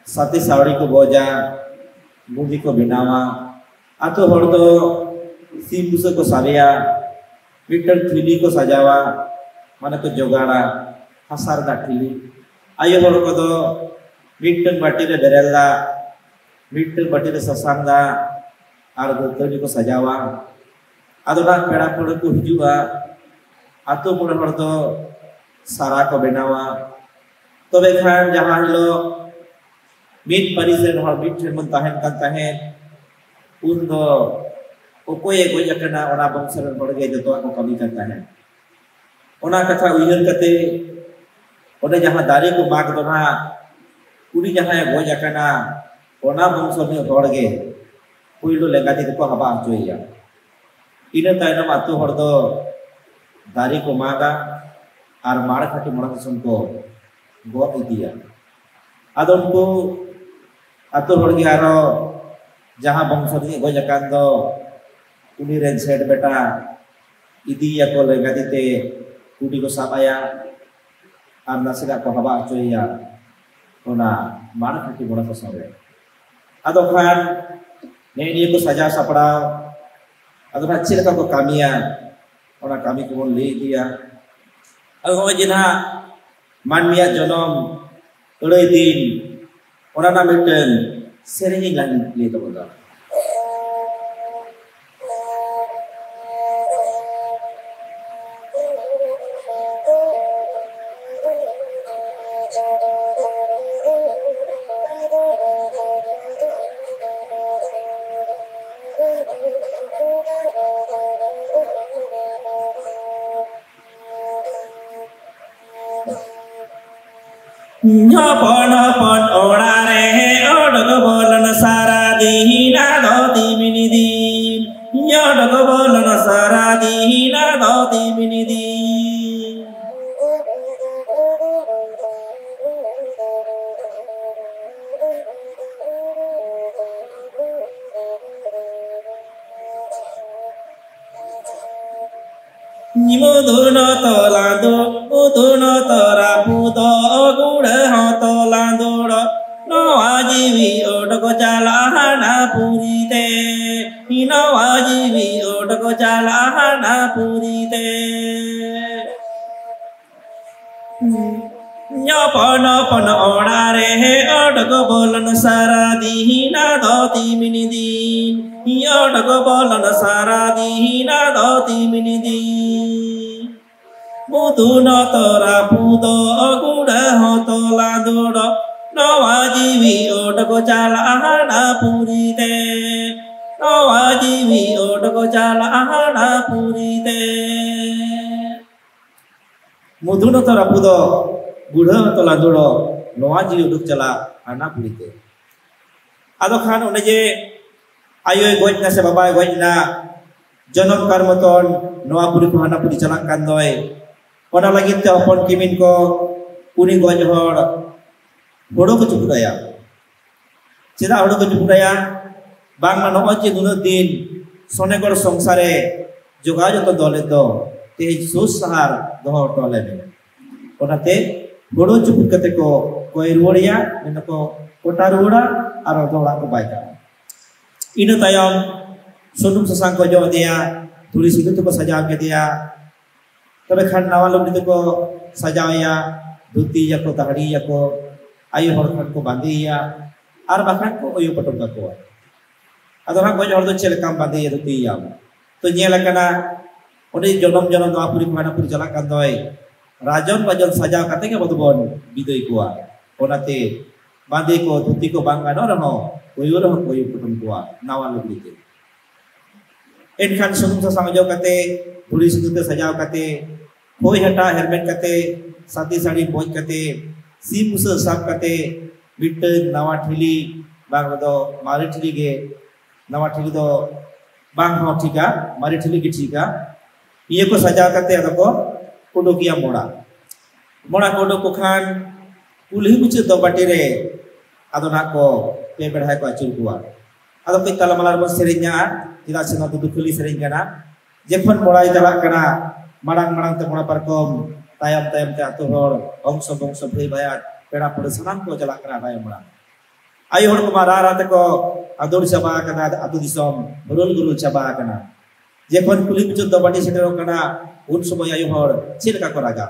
ᱥᱟᱛᱮ ᱥᱟᱹᱣᱲᱤ ᱠᱚ ᱵᱚᱡᱟ, ᱵᱩᱸᱫᱤ ᱠᱚ ᱵᱮᱱᱟᱣᱟ᱾ ᱟᱛᱳ ᱦᱚᱲ ᱫᱚ ᱥᱤᱢ ᱵᱩᱥᱟᱹᱜ ᱠᱚ ᱥᱟᱵᱮᱭᱟ, ᱢᱤᱫᱴᱟᱝ ᱴᱷᱤᱞᱤ ᱠᱚ ᱥᱟᱡᱟᱣᱟ, ᱢᱟᱱᱮ ᱠᱚ ᱡᱚᱜᱟᱲᱟ ᱦᱟᱥᱟ ᱨᱮᱱᱟᱜ ᱴᱷᱤᱞᱤ᱾ ᱟᱭᱳ ᱦᱚᱲ ᱠᱚᱫᱚ ᱢᱤᱫᱴᱟᱝ ᱵᱟᱹᱴᱤ ᱨᱮ ᱵᱮᱨᱮᱞ ᱫᱟᱜ, ᱢᱤᱫᱴᱟᱝ ᱵᱟᱹᱴᱤ ᱨᱮ ᱥᱟᱥᱟᱝ ᱫᱟᱜ ᱟᱨ ᱫᱟᱹᱛᱟᱹᱱᱤ ᱠᱚ ᱥᱟᱡᱟᱣᱟ᱾ ᱟᱫᱚ ᱱᱟᱜ ᱯᱮᱲᱟ ᱯᱟᱹᱲᱦᱟᱹ ᱠᱚ ᱦᱤᱡᱩᱜᱼᱟ᱾ ᱟᱛᱳ ᱢᱚᱬᱮ ᱦᱚᱲ ᱫᱚ ᱥᱟᱨᱟ ᱠᱚ ᱵᱮᱱᱟᱣᱟ᱾ ᱛᱚᱵᱮ ᱠᱷᱟᱱ ᱡᱟᱦᱟᱸ ᱦᱤᱞᱳᱜ ᱢᱤᱫ ᱯᱟᱹᱨᱤᱥ ᱨᱮᱱ ᱦᱚᱲ ᱢᱤᱫ ᱴᱷᱮᱱ ᱵᱚᱱ ᱛᱟᱦᱮᱱ ᱠᱟᱱ ᱛᱟᱦᱮᱸᱫ, ᱩᱱ ᱫᱚ ᱚᱠᱚᱭᱮ ᱜᱚᱡ ᱟᱠᱟᱱᱟ, ᱚᱱᱟ ᱵᱚᱝᱥᱚ ᱨᱮᱱ ᱦᱚᱲ ᱜᱮ ᱡᱚᱛᱚᱣᱟᱜ ᱠᱚ ᱠᱟᱹᱢᱤ ᱠᱟᱱ ᱛᱟᱦᱮᱸᱫ᱾ ᱚᱱᱟ ᱠᱟᱛᱷᱟ ᱩᱭᱦᱟᱹᱨ ᱠᱟᱛᱮ ᱚᱸᱰᱮ ᱡᱟᱦᱟᱸ ᱫᱟᱨᱮ ᱠᱚ ᱢᱟᱜᱽ ᱫᱚ ᱱᱟᱦᱟᱜ, ᱩᱱᱤ ᱡᱟᱦᱟᱸᱭ ᱜᱚᱡ ᱟᱠᱟᱱᱟ, ᱚᱱᱟ ᱵᱚᱝᱥᱚ ᱨᱤᱱᱤᱡ ᱦᱚᱲ ᱜᱮ ᱯᱳᱭᱞᱳ ᱞᱮᱸᱜᱟ ᱛᱤ ᱛᱮᱠᱚ ᱦᱟᱵᱟ ᱦᱚᱪᱚᱭᱮᱭᱟ᱾ ᱤᱱᱟᱹ ᱛᱟᱭᱱᱚᱢ ᱟᱛᱳ ᱦᱚᱲ ᱫᱚ ᱫᱟᱨᱮ ᱠᱚ ᱢᱟᱜᱟ ᱟᱨ ᱢᱟᱲ ᱠᱷᱟᱹᱴᱤ ᱢᱚᱲᱟ ᱫᱤᱥᱚᱢ ᱠᱚ ᱜᱚᱜ ᱤᱫᱤᱭᱟ᱾ ᱟᱫᱚ ᱩᱱᱠᱩ ᱟᱛᱳ ᱦᱚᱲ ᱜᱮ ᱟᱨᱚ ᱡᱟᱦᱟᱸ ᱵᱚᱝᱥᱚ ᱨᱤᱱᱤᱡ ᱜᱚᱡ ᱟᱠᱟᱱ ᱫᱚ, ᱩᱱᱤ ᱨᱮᱱ ᱥᱮᱴ ᱵᱮᱴᱟ ᱤᱫᱤᱭᱮᱭᱟᱠᱚ ᱞᱮᱸᱜᱟ ᱛᱤ ᱛᱮ, ᱠᱩᱰᱤ ᱠᱚ ᱥᱟᱵ ᱟᱭᱟ ᱟᱨ ᱱᱟᱥᱮᱱᱟᱜ ᱠᱚ ᱦᱟᱵᱟ ᱦᱚᱪᱚᱭᱮᱭᱟ ᱚᱱᱟ ᱢᱟᱲ ᱠᱷᱟᱹᱴᱤ ᱢᱚᱲᱟ ᱫᱤᱥᱚᱢ ᱨᱮ᱾ ᱟᱫᱚ ᱠᱷᱟᱱ ᱱᱮᱜᱼᱮ ᱱᱤᱭᱟᱹ ᱠᱚ ᱥᱟᱡᱟᱣ ᱥᱟᱯᱲᱟᱣ, ᱟᱫᱚ ᱱᱟᱜ ᱪᱮᱫ ᱞᱮᱠᱟ ᱠᱚ ᱠᱟᱹᱢᱤᱭᱟ, ᱚᱱᱟ ᱠᱟᱹᱢᱤ ᱠᱚᱵᱚᱱ ᱞᱟᱹᱭ ᱤᱫᱤᱭᱟ᱾ ᱟᱫᱚ ᱱᱚᱜᱼᱚᱭ ᱡᱮ ᱱᱟᱜ ᱢᱟᱹᱱᱢᱤᱭᱟᱜ ᱡᱚᱱᱚᱢ ᱟᱹᱲᱟᱹᱭ ᱫᱤᱱ, ᱚᱱᱟ ᱨᱮᱱᱟᱜ ᱢᱤᱫᱴᱟᱹᱝ ᱥᱮᱨᱮᱧ ᱤᱧ ᱞᱟᱹᱭ ᱛᱟᱵᱚᱱᱟ᱾ ᱦᱚᱯᱚᱱ ᱦᱚᱯᱚᱱ ᱚᱲᱟᱜ ᱨᱮ ᱚᱰᱚᱠ ᱵᱚᱞᱚᱱ ᱥᱟᱨᱟ ᱫᱤᱱ ᱟᱫᱚ ᱛᱤᱢᱤᱱ ᱫᱤᱱ᱾ ᱚᱰᱚᱠ ᱵᱚᱞᱚᱱ ᱥᱟᱨᱟ ᱫᱤᱱ ᱟᱫᱚ ᱛᱤᱢᱤᱱ ᱫᱤᱱ᱾ ᱢᱩᱫᱷᱩᱱᱚᱛᱚ ᱞᱟᱸᱫᱩ, ᱢᱩᱫᱷᱩᱱᱚᱛᱚ ᱨᱟᱹᱯᱩᱫᱚ, ᱜᱩᱲᱟᱹ ᱦᱚᱸᱛᱚ ᱞᱟᱸᱫᱩᱲᱚ᱾ ᱱᱚᱣᱟ ᱡᱤᱣᱤ ᱚᱰᱚᱠ ᱪᱟᱞᱟᱜ ᱦᱟᱱᱟ ᱯᱩᱨᱤ ᱛᱮ, ᱱᱚᱣᱟ ᱡᱤᱣᱤ ᱚᱰᱚᱠ ᱪᱟᱞᱟᱜ ᱦᱟᱱᱟ ᱯᱩᱨᱤ ᱛᱮ᱾ ᱦᱚᱯᱚᱱ ᱦᱚᱯᱚᱱ ᱚᱲᱟᱜ ᱨᱮ ᱚᱰᱚᱠ ᱵᱚᱞᱚᱱ ᱥᱟᱨᱟ ᱫᱤᱱ ᱟᱫᱚ ᱛᱤᱢᱤᱱ ᱫᱤᱱ᱾ ᱚᱰᱚᱠ ᱵᱚᱞᱚᱱ ᱥᱟᱨᱟ ᱫᱤᱱ ᱟᱫᱚ ᱛᱤᱢᱤᱱ ᱫᱤᱱ᱾ ᱢᱩᱫᱷᱩᱱᱚᱛᱚ ᱨᱟᱹᱯᱩᱫᱚ, ᱜᱩᱲᱟᱹ ᱦᱚᱸᱛᱚ ᱞᱟᱸᱫᱩᱲᱚ᱾ ᱱᱚᱣᱟ ᱡᱤᱣᱤ ᱚᱰᱚᱠ ᱪᱟᱞᱟᱜ ᱦᱟᱱᱟ ᱯᱩᱨᱤ ᱛᱮ, ᱱᱚᱣᱟ ᱡᱤᱣᱤ ᱚᱰᱚᱠ ᱪᱟᱞᱟᱜ ᱦᱟᱱᱟ ᱯᱩᱨᱤ ᱛᱮ᱾ ᱢᱩᱫᱷᱩᱱᱚᱛᱚ ᱨᱟᱹᱯᱩᱫᱚ, ᱜᱩᱲᱦᱟᱹ ᱦᱚᱸᱛᱚ ᱞᱟᱸᱫᱩᱲᱚ, ᱱᱚᱣᱟ ᱡᱤᱣᱤ ᱩᱰᱩᱠ ᱪᱟᱞᱟᱜ ᱦᱟᱱᱟ ᱯᱩᱨᱤ ᱛᱮ᱾ ᱟᱫᱚ ᱠᱷᱟᱱ ᱚᱱᱮ ᱡᱮ ᱟᱭᱳᱭ ᱜᱚᱡ ᱮᱱᱟ ᱥᱮ ᱵᱟᱵᱟᱭ ᱜᱚᱡ ᱮᱱᱟ, ᱡᱚᱱᱚᱢ ᱠᱟᱨ ᱢᱚᱛᱚᱱ ᱱᱚᱣᱟ ᱯᱩᱨᱤ ᱠᱷᱚᱱ ᱦᱟᱱᱟ ᱯᱩᱨᱤ ᱪᱟᱞᱟᱜ ᱠᱟᱱ ᱫᱚᱭ, ᱚᱱᱟ ᱞᱟᱹᱜᱤᱫ ᱛᱮ ᱦᱚᱯᱚᱱ ᱠᱤᱢᱤᱱ ᱠᱚ ᱩᱱᱤ ᱜᱚᱡ ᱦᱚᱲ ᱦᱳᱲᱳ ᱠᱚ ᱪᱩᱯᱩᱫ ᱟᱭᱟ᱾ ᱪᱮᱫᱟᱜ ᱦᱳᱲᱳ ᱠᱚ ᱪᱩᱯᱩᱫ ᱟᱭᱟ? ᱵᱟᱝᱢᱟ ᱱᱚᱜᱼᱚᱭ ᱡᱮ ᱱᱩᱱᱟᱹᱜ ᱫᱤᱱ ᱥᱚᱱᱮᱜᱚᱲ ᱥᱚᱝᱥᱟᱨᱮ ᱡᱚᱜᱟᱣ ᱡᱚᱛᱚᱱ ᱫᱚᱦᱚ ᱞᱮᱫ ᱫᱚ, ᱛᱮᱦᱮᱧ ᱥᱩᱥ ᱥᱟᱦᱟᱨ ᱫᱚᱦᱚ ᱦᱚᱴᱚ ᱟᱞᱮ ᱢᱮ᱾ ᱚᱱᱟᱛᱮ ᱦᱳᱲᱳ ᱪᱩᱯᱩᱫ ᱠᱟᱛᱮ ᱠᱚ ᱠᱚᱭ ᱨᱩᱣᱟᱹᱲᱮᱭᱟ, ᱢᱮᱱ ᱫᱚᱠᱚ ᱠᱚᱴᱟ ᱨᱩᱣᱟᱹᱲᱟ ᱟᱨ ᱚᱱᱟ ᱫᱚ ᱚᱲᱟᱜ ᱠᱚ ᱵᱟᱭ ᱠᱟᱜᱼᱟ᱾ ᱤᱱᱟᱹ ᱛᱟᱭᱚᱢ ᱥᱩᱱᱩᱢ ᱥᱟᱥᱟᱝ ᱠᱚ ᱚᱡᱚᱜ ᱟᱫᱮᱭᱟ, ᱫᱷᱩᱲᱤ ᱥᱤᱸᱫᱩᱨ ᱛᱮᱠᱚ ᱥᱟᱡᱟᱣ ᱠᱮᱫᱮᱭᱟ᱾ ᱛᱚᱵᱮ ᱠᱷᱟᱱ ᱱᱟᱣᱟ ᱞᱩᱜᱽᱲᱤ ᱛᱮᱠᱚ ᱥᱟᱡᱟᱣᱮᱭᱟ, ᱫᱷᱩᱛᱤᱭᱟᱠᱚ, ᱫᱟᱦᱲᱤᱭᱟᱠᱚ, ᱟᱭᱳ ᱦᱚᱲ ᱠᱷᱟᱱ ᱠᱚ ᱵᱟᱸᱫᱮᱭᱮᱭᱟ, ᱟᱨ ᱵᱟᱠᱷᱟᱱ ᱠᱚ ᱚᱭᱳ ᱯᱚᱴᱚᱢ ᱠᱟᱠᱚᱣᱟ᱾ ᱟᱫᱚ ᱦᱟᱸᱜ ᱜᱚᱡ ᱦᱚᱲ ᱫᱚ ᱪᱮᱫ ᱞᱮᱠᱟᱢ ᱵᱟᱸᱫᱮᱭᱟ ᱫᱷᱩᱛᱤᱭᱟᱢ? ᱛᱚ ᱧᱮᱞ ᱟᱠᱟᱱᱟ, ᱚᱸᱰᱮ ᱡᱚᱱᱚᱢ ᱡᱚᱱᱚᱢ ᱱᱚᱣᱟ ᱯᱩᱨᱤ ᱠᱷᱚᱱ ᱦᱟᱱᱟ ᱯᱩᱨᱤ ᱪᱟᱞᱟᱜ ᱠᱟᱱ ᱫᱚᱭ, ᱨᱟᱡᱚᱱ ᱵᱟᱡᱚᱱ ᱥᱟᱡᱟᱣ ᱠᱟᱛᱮ ᱜᱮ ᱟᱵᱚ ᱫᱚᱵᱚᱱ ᱵᱤᱫᱟᱹᱭ ᱠᱚᱣᱟ᱾ ᱚᱱᱟᱛᱮ ᱵᱟᱸᱫᱮ ᱠᱚ ᱫᱷᱩᱛᱤ ᱠᱚ ᱵᱟᱝ ᱜᱟᱱᱚᱜ ᱨᱮᱦᱚᱸ, ᱚᱭᱳ ᱨᱮᱦᱚᱸ ᱠᱚ ᱚᱭᱳ ᱯᱚᱴᱚᱢ ᱠᱚᱣᱟ ᱱᱟᱣᱟ ᱞᱩᱜᱽᱲᱤ ᱛᱮ᱾ ᱮᱱᱠᱷᱟᱱ ᱥᱩᱱᱩᱢ ᱥᱟᱥᱟᱝ ᱚᱡᱚᱜ ᱠᱟᱛᱮ, ᱫᱷᱩᱲᱤ ᱥᱤᱸᱫᱩᱨ ᱛᱮ ᱥᱟᱡᱟᱣ ᱠᱟᱛᱮ, ᱠᱷᱳᱭ ᱦᱟᱴᱟᱜ ᱦᱮᱨᱢᱮᱫ ᱠᱟᱛᱮ, ᱥᱟᱛᱤ ᱥᱟᱹᱲᱤ ᱵᱚᱡ ᱠᱟᱛᱮ, ᱥᱤᱢ ᱵᱩᱥᱟᱹᱜ ᱥᱟᱵ ᱠᱟᱛᱮ ᱢᱤᱫᱴᱟᱹᱝ ᱱᱟᱣᱟ ᱴᱷᱤᱞᱤ, ᱵᱟᱝ ᱨᱮᱫᱚ ᱢᱟᱨᱮ ᱴᱷᱤᱞᱤ ᱜᱮ, ᱱᱟᱣᱟ ᱴᱷᱤᱞᱤ ᱫᱚ ᱵᱟᱝ ᱦᱚᱸ ᱴᱷᱤᱠᱟ, ᱢᱟᱨᱮ ᱴᱷᱤᱞᱤ ᱜᱮ ᱴᱷᱤᱠᱟ᱾ ᱤᱭᱟᱹ ᱠᱚ ᱥᱟᱡᱟᱣ ᱠᱟᱛᱮ ᱟᱫᱚ ᱠᱚ ᱩᱰᱩᱠᱮᱭᱟ ᱢᱚᱲᱟ᱾ ᱢᱚᱲᱟ ᱠᱚ ᱩᱰᱩᱠ ᱠᱚ ᱠᱷᱟᱱ ᱠᱩᱞᱦᱤ ᱢᱩᱪᱟᱹᱫ ᱫᱚ ᱵᱟᱹᱴᱤ ᱨᱮ ᱟᱫᱚ ᱱᱟᱜ ᱠᱚ ᱯᱮ ᱵᱮᱲᱦᱟᱭ ᱠᱚ ᱟᱹᱪᱩᱨ ᱠᱚᱣᱟ᱾ ᱟᱫᱚ ᱠᱟᱹᱡ ᱛᱟᱞᱟ ᱢᱟᱞᱟ ᱨᱮᱵᱚᱱ ᱥᱮᱨᱮᱧᱟ, ᱪᱮᱫᱟᱜ ᱥᱮ ᱱᱚᱣᱟ ᱫᱚ ᱫᱩᱠᱷᱟᱹᱞᱤ ᱥᱮᱨᱮᱧ ᱠᱟᱱᱟ᱾ ᱡᱚᱠᱷᱚᱱ ᱢᱚᱲᱟᱭ ᱪᱟᱞᱟᱜ ᱠᱟᱱᱟ, ᱢᱟᱲᱟᱝ ᱢᱟᱲᱟᱝ ᱛᱮ ᱢᱚᱲᱟ ᱯᱟᱨᱠᱚᱢ, ᱛᱟᱭᱚᱢ ᱛᱟᱭᱚᱢ ᱛᱮ ᱟᱹᱛᱩ ᱦᱚᱲ, ᱵᱚᱝᱥᱚ ᱵᱚᱝᱥᱚ ᱵᱷᱟᱹᱭ ᱵᱷᱟᱭᱟᱛ, ᱯᱮᱲᱟ ᱯᱟᱹᱲᱦᱟᱹ ᱥᱟᱱᱟᱢ ᱠᱚ ᱪᱟᱞᱟᱜ ᱠᱟᱱᱟ ᱛᱟᱭᱚᱢ ᱢᱟᱲᱟᱝ᱾ ᱟᱭᱳ ᱦᱚᱲ ᱠᱚᱢᱟ ᱨᱟᱜ ᱨᱟᱜ ᱛᱮᱠᱚ ᱟᱫᱚᱲ ᱪᱟᱵᱟ ᱟᱠᱟᱱᱟ, ᱟᱹᱛᱩ ᱫᱤᱥᱚᱢ ᱦᱩᱨᱩᱞ ᱜᱩᱨᱩᱞ ᱪᱟᱵᱟ ᱟᱠᱟᱱᱟ᱾ ᱡᱚᱠᱷᱚᱱ ᱠᱩᱞᱦᱤ ᱢᱩᱪᱟᱹᱫ ᱫᱚ ᱵᱟᱹᱴᱤ ᱥᱮᱴᱮᱨᱚᱜ ᱠᱟᱱᱟ, ᱩᱱ ᱥᱚᱢᱚᱭ ᱟᱭᱳ ᱦᱚᱲ ᱪᱮᱫ ᱞᱮᱠᱟ ᱠᱚ ᱨᱟᱜᱟ?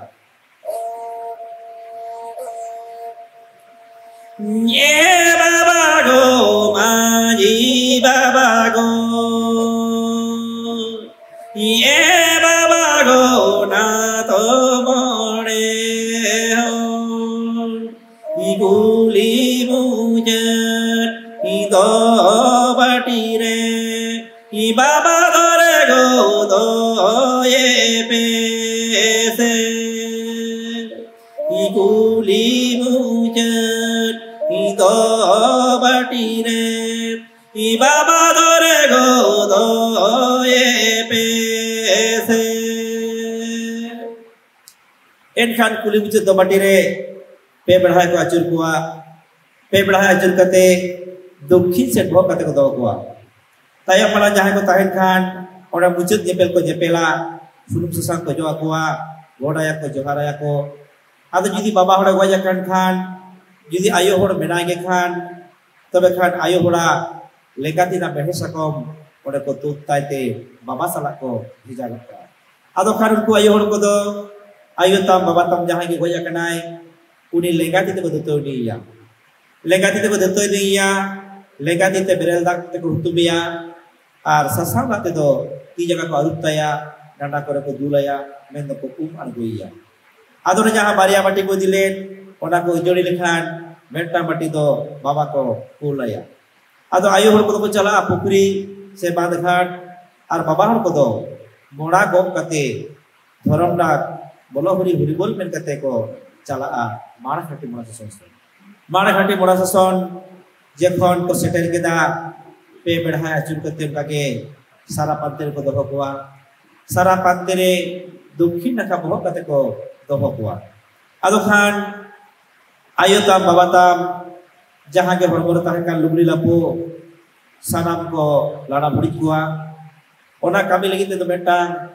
ᱮ ᱵᱟᱵᱟ ᱜᱚ ᱢᱟᱹᱡᱷᱤ ᱵᱟᱵᱟ ᱜᱚ, ᱮ ᱵᱟᱵᱟ ᱜᱚ ᱱᱟᱛᱚ ᱢᱚᱬᱮ ᱦᱚᱲ, ᱠᱩᱞᱦᱤ ᱢᱩᱪᱟᱹᱫ ᱫᱚ ᱵᱟᱹᱴᱤ ᱨᱮ ᱤ ᱵᱟᱵᱟ ᱫᱚᱨᱮ ᱜᱚ ᱫᱚᱭᱮ ᱯᱮᱥᱮ᱾ ᱤ ᱠᱩᱞᱦᱤ ᱢᱩᱪᱟᱹᱫ ᱤ ᱫᱚ ᱵᱟᱹᱴᱤ ᱨᱮ ᱤ ᱵᱟᱵᱟ ᱫᱚᱨᱮ ᱜᱚ ᱫᱚᱭᱮ ᱯᱮᱥᱮ᱾ ᱮᱱᱠᱷᱟᱱ ᱠᱩᱞᱦᱤ ᱢᱩᱪᱟᱹᱫ ᱫᱚ ᱵᱟᱹᱴᱤ ᱨᱮ ᱯᱮ ᱵᱮᱲᱦᱟᱭ ᱠᱚ ᱟᱹᱪᱩᱨ ᱠᱚᱣᱟ᱾ ᱯᱮ ᱵᱮᱲᱦᱟᱭ ᱟᱹᱪᱩᱨ ᱠᱟᱛᱮ ᱫᱚᱠᱠᱷᱤᱱ ᱥᱮᱫ ᱵᱚᱦᱚᱜ ᱠᱟᱛᱮ ᱠᱚ ᱫᱚᱦᱚ ᱠᱚᱣᱟ᱾ ᱛᱟᱭᱚᱢ ᱢᱟᱲᱟᱝ ᱡᱟᱦᱟᱸᱭ ᱠᱚ ᱛᱟᱦᱮᱱ ᱠᱷᱟᱱ ᱚᱸᱰᱮ ᱢᱩᱪᱟᱹᱫ ᱧᱮᱯᱮᱞ ᱠᱚ ᱧᱮᱯᱮᱞᱟ, ᱥᱩᱱᱩᱢ ᱥᱟᱥᱟᱝ ᱠᱚ ᱚᱡᱚᱜ ᱟᱠᱚᱣᱟ, ᱜᱚᱰᱟᱭᱟᱠᱚ, ᱡᱚᱦᱟᱨᱟᱭᱟᱠᱚ᱾ ᱟᱫᱚ ᱡᱩᱫᱤ ᱵᱟᱵᱟ ᱦᱚᱲᱮ ᱜᱚᱡ ᱟᱠᱟᱱ ᱠᱷᱟᱱ, ᱡᱩᱫᱤ ᱟᱭᱳ ᱦᱚᱲ ᱢᱮᱱᱟᱭ ᱜᱮ ᱠᱷᱟᱱ, ᱛᱚᱵᱮ ᱠᱷᱟᱱ ᱟᱭᱳ ᱦᱚᱲᱟᱜ ᱞᱮᱸᱜᱟ ᱛᱤ ᱨᱮᱱᱟᱜ ᱢᱮᱲᱦᱮᱫ ᱥᱟᱠᱚᱢ ᱚᱸᱰᱮ ᱠᱚ ᱛᱩᱫ ᱛᱟᱭ ᱛᱮ ᱵᱟᱵᱟ ᱥᱟᱞᱟᱜ ᱠᱚ ᱵᱷᱮᱡᱟ ᱜᱚᱫ ᱠᱟᱜᱼᱟ᱾ ᱟᱫᱚ ᱠᱷᱟᱱ ᱩᱱᱠᱩ ᱟᱭᱳ ᱦᱚᱲ ᱠᱚᱫᱚ ᱟᱭᱳ ᱛᱟᱢ ᱵᱟᱵᱟ ᱛᱟᱢ ᱡᱟᱦᱟᱸᱭ ᱜᱮ ᱜᱚᱡ ᱟᱠᱟᱱᱟᱭ, ᱩᱱᱤ ᱞᱮᱸᱜᱟ ᱛᱤ ᱛᱮᱠᱚ ᱫᱟᱹᱛᱟᱹᱣᱱᱤᱭᱮᱭᱟ᱾ ᱞᱮᱸᱜᱟ ᱛᱤ ᱛᱮᱠᱚ ᱫᱟᱹᱛᱟᱹᱣᱱᱤᱭᱮᱭᱟ, ᱞᱮᱸᱜᱟ ᱛᱤ ᱛᱮ ᱵᱮᱨᱮᱞ ᱫᱟᱜ ᱛᱮᱠᱚ ᱦᱩᱛᱩᱢᱮᱭᱟ ᱟᱨ ᱥᱟᱥᱟᱝ ᱫᱟᱜ ᱛᱮᱫᱚ ᱛᱤ ᱡᱟᱸᱜᱟ ᱠᱚ ᱟᱹᱨᱩᱵ ᱛᱟᱭᱟ, ᱰᱟᱸᱰᱟ ᱠᱚᱨᱮ ᱠᱚ ᱫᱩᱞᱟᱭᱟ, ᱢᱮᱱ ᱫᱚᱠᱚ ᱩᱢ ᱟᱬᱜᱚᱭᱮᱭᱟ᱾ ᱟᱫᱚ ᱚᱱᱮ ᱡᱟᱦᱟᱸ ᱵᱟᱨᱭᱟ ᱵᱟᱹᱴᱤ ᱠᱚ ᱤᱫᱤ ᱞᱮᱫ, ᱚᱱᱟ ᱠᱚ ᱟᱹᱡᱟᱹᱲᱤ ᱞᱮᱠᱷᱟᱱ ᱢᱤᱫᱴᱟᱝ ᱵᱟᱹᱴᱤ ᱫᱚ ᱵᱟᱵᱟ ᱠᱚ ᱠᱩᱞ ᱟᱭᱟ᱾ ᱟᱫᱚ ᱟᱭᱳ ᱦᱚᱲ ᱠᱚᱫᱚ ᱠᱚ ᱪᱟᱞᱟᱜᱼᱟ ᱯᱩᱠᱷᱨᱤ ᱥᱮ ᱵᱟᱸᱫᱷ ᱜᱷᱟᱴ, ᱟᱨ ᱵᱟᱵᱟ ᱦᱚᱲ ᱠᱚᱫᱚ ᱢᱚᱲᱟ ᱜᱚᱜ ᱠᱟᱛᱮ ᱫᱷᱚᱨᱚᱢ ᱰᱟᱠ ᱵᱚᱞᱚ ᱦᱩᱨᱤ ᱦᱩᱨᱤ ᱵᱚᱞ ᱢᱮᱱ ᱠᱟᱛᱮ ᱠᱚ ᱪᱟᱞᱟᱜᱼᱟ ᱢᱟᱲ ᱠᱷᱟᱹᱴᱤ ᱢᱚᱲᱟ ᱥᱟᱥᱚᱱ ᱥᱮᱫ᱾ ᱢᱟᱲ ᱠᱷᱟᱹᱴᱤ ᱢᱚᱲᱟ ᱥᱟᱥᱚᱱ ᱡᱚᱠᱷᱚᱱ ᱠᱚ ᱥᱮᱴᱮᱨ ᱠᱮᱫᱟ, ᱯᱮ ᱵᱮᱲᱦᱟᱭ ᱟᱹᱪᱩᱨ ᱠᱟᱛᱮ ᱚᱱᱠᱟ ᱜᱮ ᱥᱟᱨᱟ ᱯᱟᱱᱛᱮ ᱨᱮᱠᱚ ᱫᱚᱦᱚ ᱠᱚᱣᱟ᱾ ᱥᱟᱨᱟ ᱯᱟᱱᱛᱮ ᱨᱮ ᱫᱚᱠᱠᱷᱤᱱ ᱱᱟᱠᱷᱟ ᱵᱚᱦᱚᱜ ᱠᱟᱛᱮ ᱠᱚ ᱫᱚᱦᱚ ᱠᱚᱣᱟ᱾ ᱟᱫᱚ ᱠᱷᱟᱱ ᱟᱭᱳ ᱛᱟᱢ, ᱵᱟᱵᱟ ᱛᱟᱢ, ᱡᱟᱦᱟᱸ ᱜᱮ ᱦᱚᱲᱢᱚ ᱨᱮ ᱛᱟᱦᱮᱸ ᱠᱟᱱ ᱞᱩᱜᱽᱲᱤ ᱞᱟᱯᱚ ᱥᱟᱱᱟᱢ ᱠᱚ ᱞᱟᱲᱟ ᱵᱷᱩᱲᱤᱡ ᱠᱚᱣᱟ᱾ ᱚᱱᱟ ᱠᱟᱹᱢᱤ ᱞᱟᱹᱜᱤᱫ ᱛᱮᱫᱚ ᱢᱤᱫᱴᱟᱝ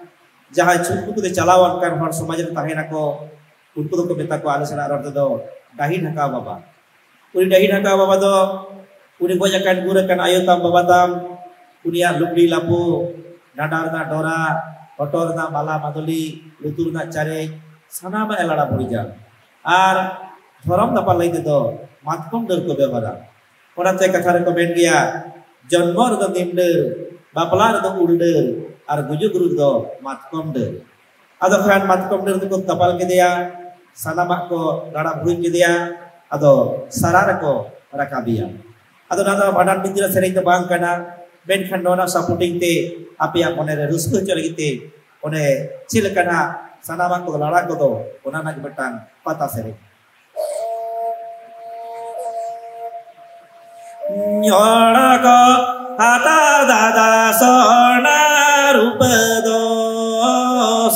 ᱡᱟᱦᱟᱸᱭ ᱪᱷᱩᱴᱠᱩ ᱛᱮ ᱪᱟᱞᱟᱣ ᱟᱠᱟᱱ ᱦᱚᱲ ᱥᱚᱢᱟᱡᱽ ᱨᱮ ᱛᱟᱦᱮᱱᱟᱠᱚ, ᱩᱱᱠᱩ ᱫᱚᱠᱚ ᱢᱮᱛᱟ ᱠᱚᱣᱟ ᱟᱞᱮ ᱥᱮᱱᱟᱜ ᱨᱚᱲ ᱛᱮᱫᱚ ᱰᱟᱹᱦᱤ ᱰᱷᱟᱠᱟᱣ ᱵᱟᱵᱟ᱾ ᱩᱱᱤ ᱰᱟᱹᱦᱤ ᱰᱷᱟᱠᱟᱣ ᱵᱟᱵᱟ ᱫᱚ ᱩᱱᱤ ᱜᱚᱡ ᱟᱠᱟᱱ ᱜᱩᱨ ᱟᱠᱟᱱ ᱟᱭᱳ ᱛᱟᱢ, ᱵᱟᱵᱟ ᱛᱟᱢ, ᱩᱱᱤᱭᱟᱜ ᱞᱩᱜᱽᱲᱤ ᱞᱟᱯᱚ, ᱰᱟᱸᱰᱟ ᱨᱮᱱᱟᱜ ᱰᱚᱨᱟ, ᱦᱚᱴᱚᱜ ᱨᱮᱱᱟᱜ ᱢᱟᱞᱟ ᱢᱟᱫᱚᱞᱤ, ᱞᱩᱛᱩᱨ ᱨᱮᱱᱟᱜ ᱪᱟᱨᱮᱡ, ᱥᱟᱱᱟᱢᱟᱜ ᱮ ᱞᱟᱲᱟ ᱵᱷᱩᱲᱤᱡᱟ᱾ ᱟᱨ ᱫᱷᱚᱨᱚᱢ ᱫᱟᱯᱟᱞ ᱞᱟᱹᱭ ᱛᱮᱫᱚ ᱢᱟᱛᱠᱚᱢ ᱰᱟᱹᱨ ᱠᱚ ᱵᱮᱣᱦᱟᱨᱟ᱾ ᱚᱱᱟᱛᱮ ᱠᱟᱛᱷᱟ ᱨᱮᱠᱚ ᱢᱮᱱ ᱜᱮᱭᱟ, ᱡᱚᱱᱢᱚ ᱨᱮᱫᱚ ᱱᱤᱢ ᱰᱟᱹᱨ, ᱵᱟᱯᱞᱟ ᱨᱮᱫᱚ ᱩᱞ ᱰᱟᱹᱨ, ᱟᱨ ᱜᱩᱡᱩᱜ ᱜᱩᱨᱩ ᱨᱮᱫᱚ ᱢᱟᱛᱠᱚᱢ ᱰᱟᱹᱨ᱾ ᱟᱫᱚ ᱠᱷᱟᱱ ᱢᱟᱛᱠᱚᱢ ᱰᱟᱹᱨ ᱛᱮᱠᱚ ᱫᱟᱯᱟᱞ ᱠᱮᱫᱮᱭᱟ, ᱥᱟᱱᱟᱢᱟᱜ ᱠᱚ ᱨᱟᱲᱟ ᱵᱷᱩᱲᱩᱡ ᱠᱮᱫᱮᱭᱟ, ᱟᱫᱚ ᱥᱟᱨᱟ ᱨᱮᱠᱚ ᱨᱟᱠᱟᱵᱮᱭᱟ᱾ ᱟᱫᱚ ᱱᱚᱣᱟ ᱫᱚ ᱵᱷᱟᱸᱰᱟᱱ ᱵᱤᱱᱛᱤ ᱨᱮᱱᱟᱜ ᱥᱮᱨᱮᱧ ᱫᱚ ᱵᱟᱝ ᱠᱟᱱᱟ, ᱢᱮᱱᱠᱷᱟᱱ ᱱᱚᱣᱟ ᱨᱮᱱᱟᱜ supporting ᱛᱮ ᱟᱯᱮᱭᱟᱜ ᱢᱚᱱᱮ ᱨᱮ ᱨᱟᱹᱥᱠᱟᱹ ᱦᱚᱪᱚ ᱞᱟᱹᱜᱤᱫ ᱛᱮ ᱚᱱᱮ ᱪᱮᱫ ᱞᱮᱠᱟ ᱱᱟᱜ ᱥᱟᱱᱟᱢᱟᱜ ᱠᱚ ᱞᱟᱲᱟ ᱠᱚᱫᱚ, ᱚᱱᱟ ᱨᱮᱱᱟᱜ ᱜᱮ ᱢᱤᱫᱴᱟᱝ ᱯᱟᱛᱟ ᱥᱮᱨᱮᱧ᱾ ᱧᱚᱲ ᱠᱚ ᱦᱟᱛᱟᱣ ᱫᱟᱫᱟ ᱥᱚᱱᱟ ᱨᱩᱯᱟᱹ ᱫᱚ,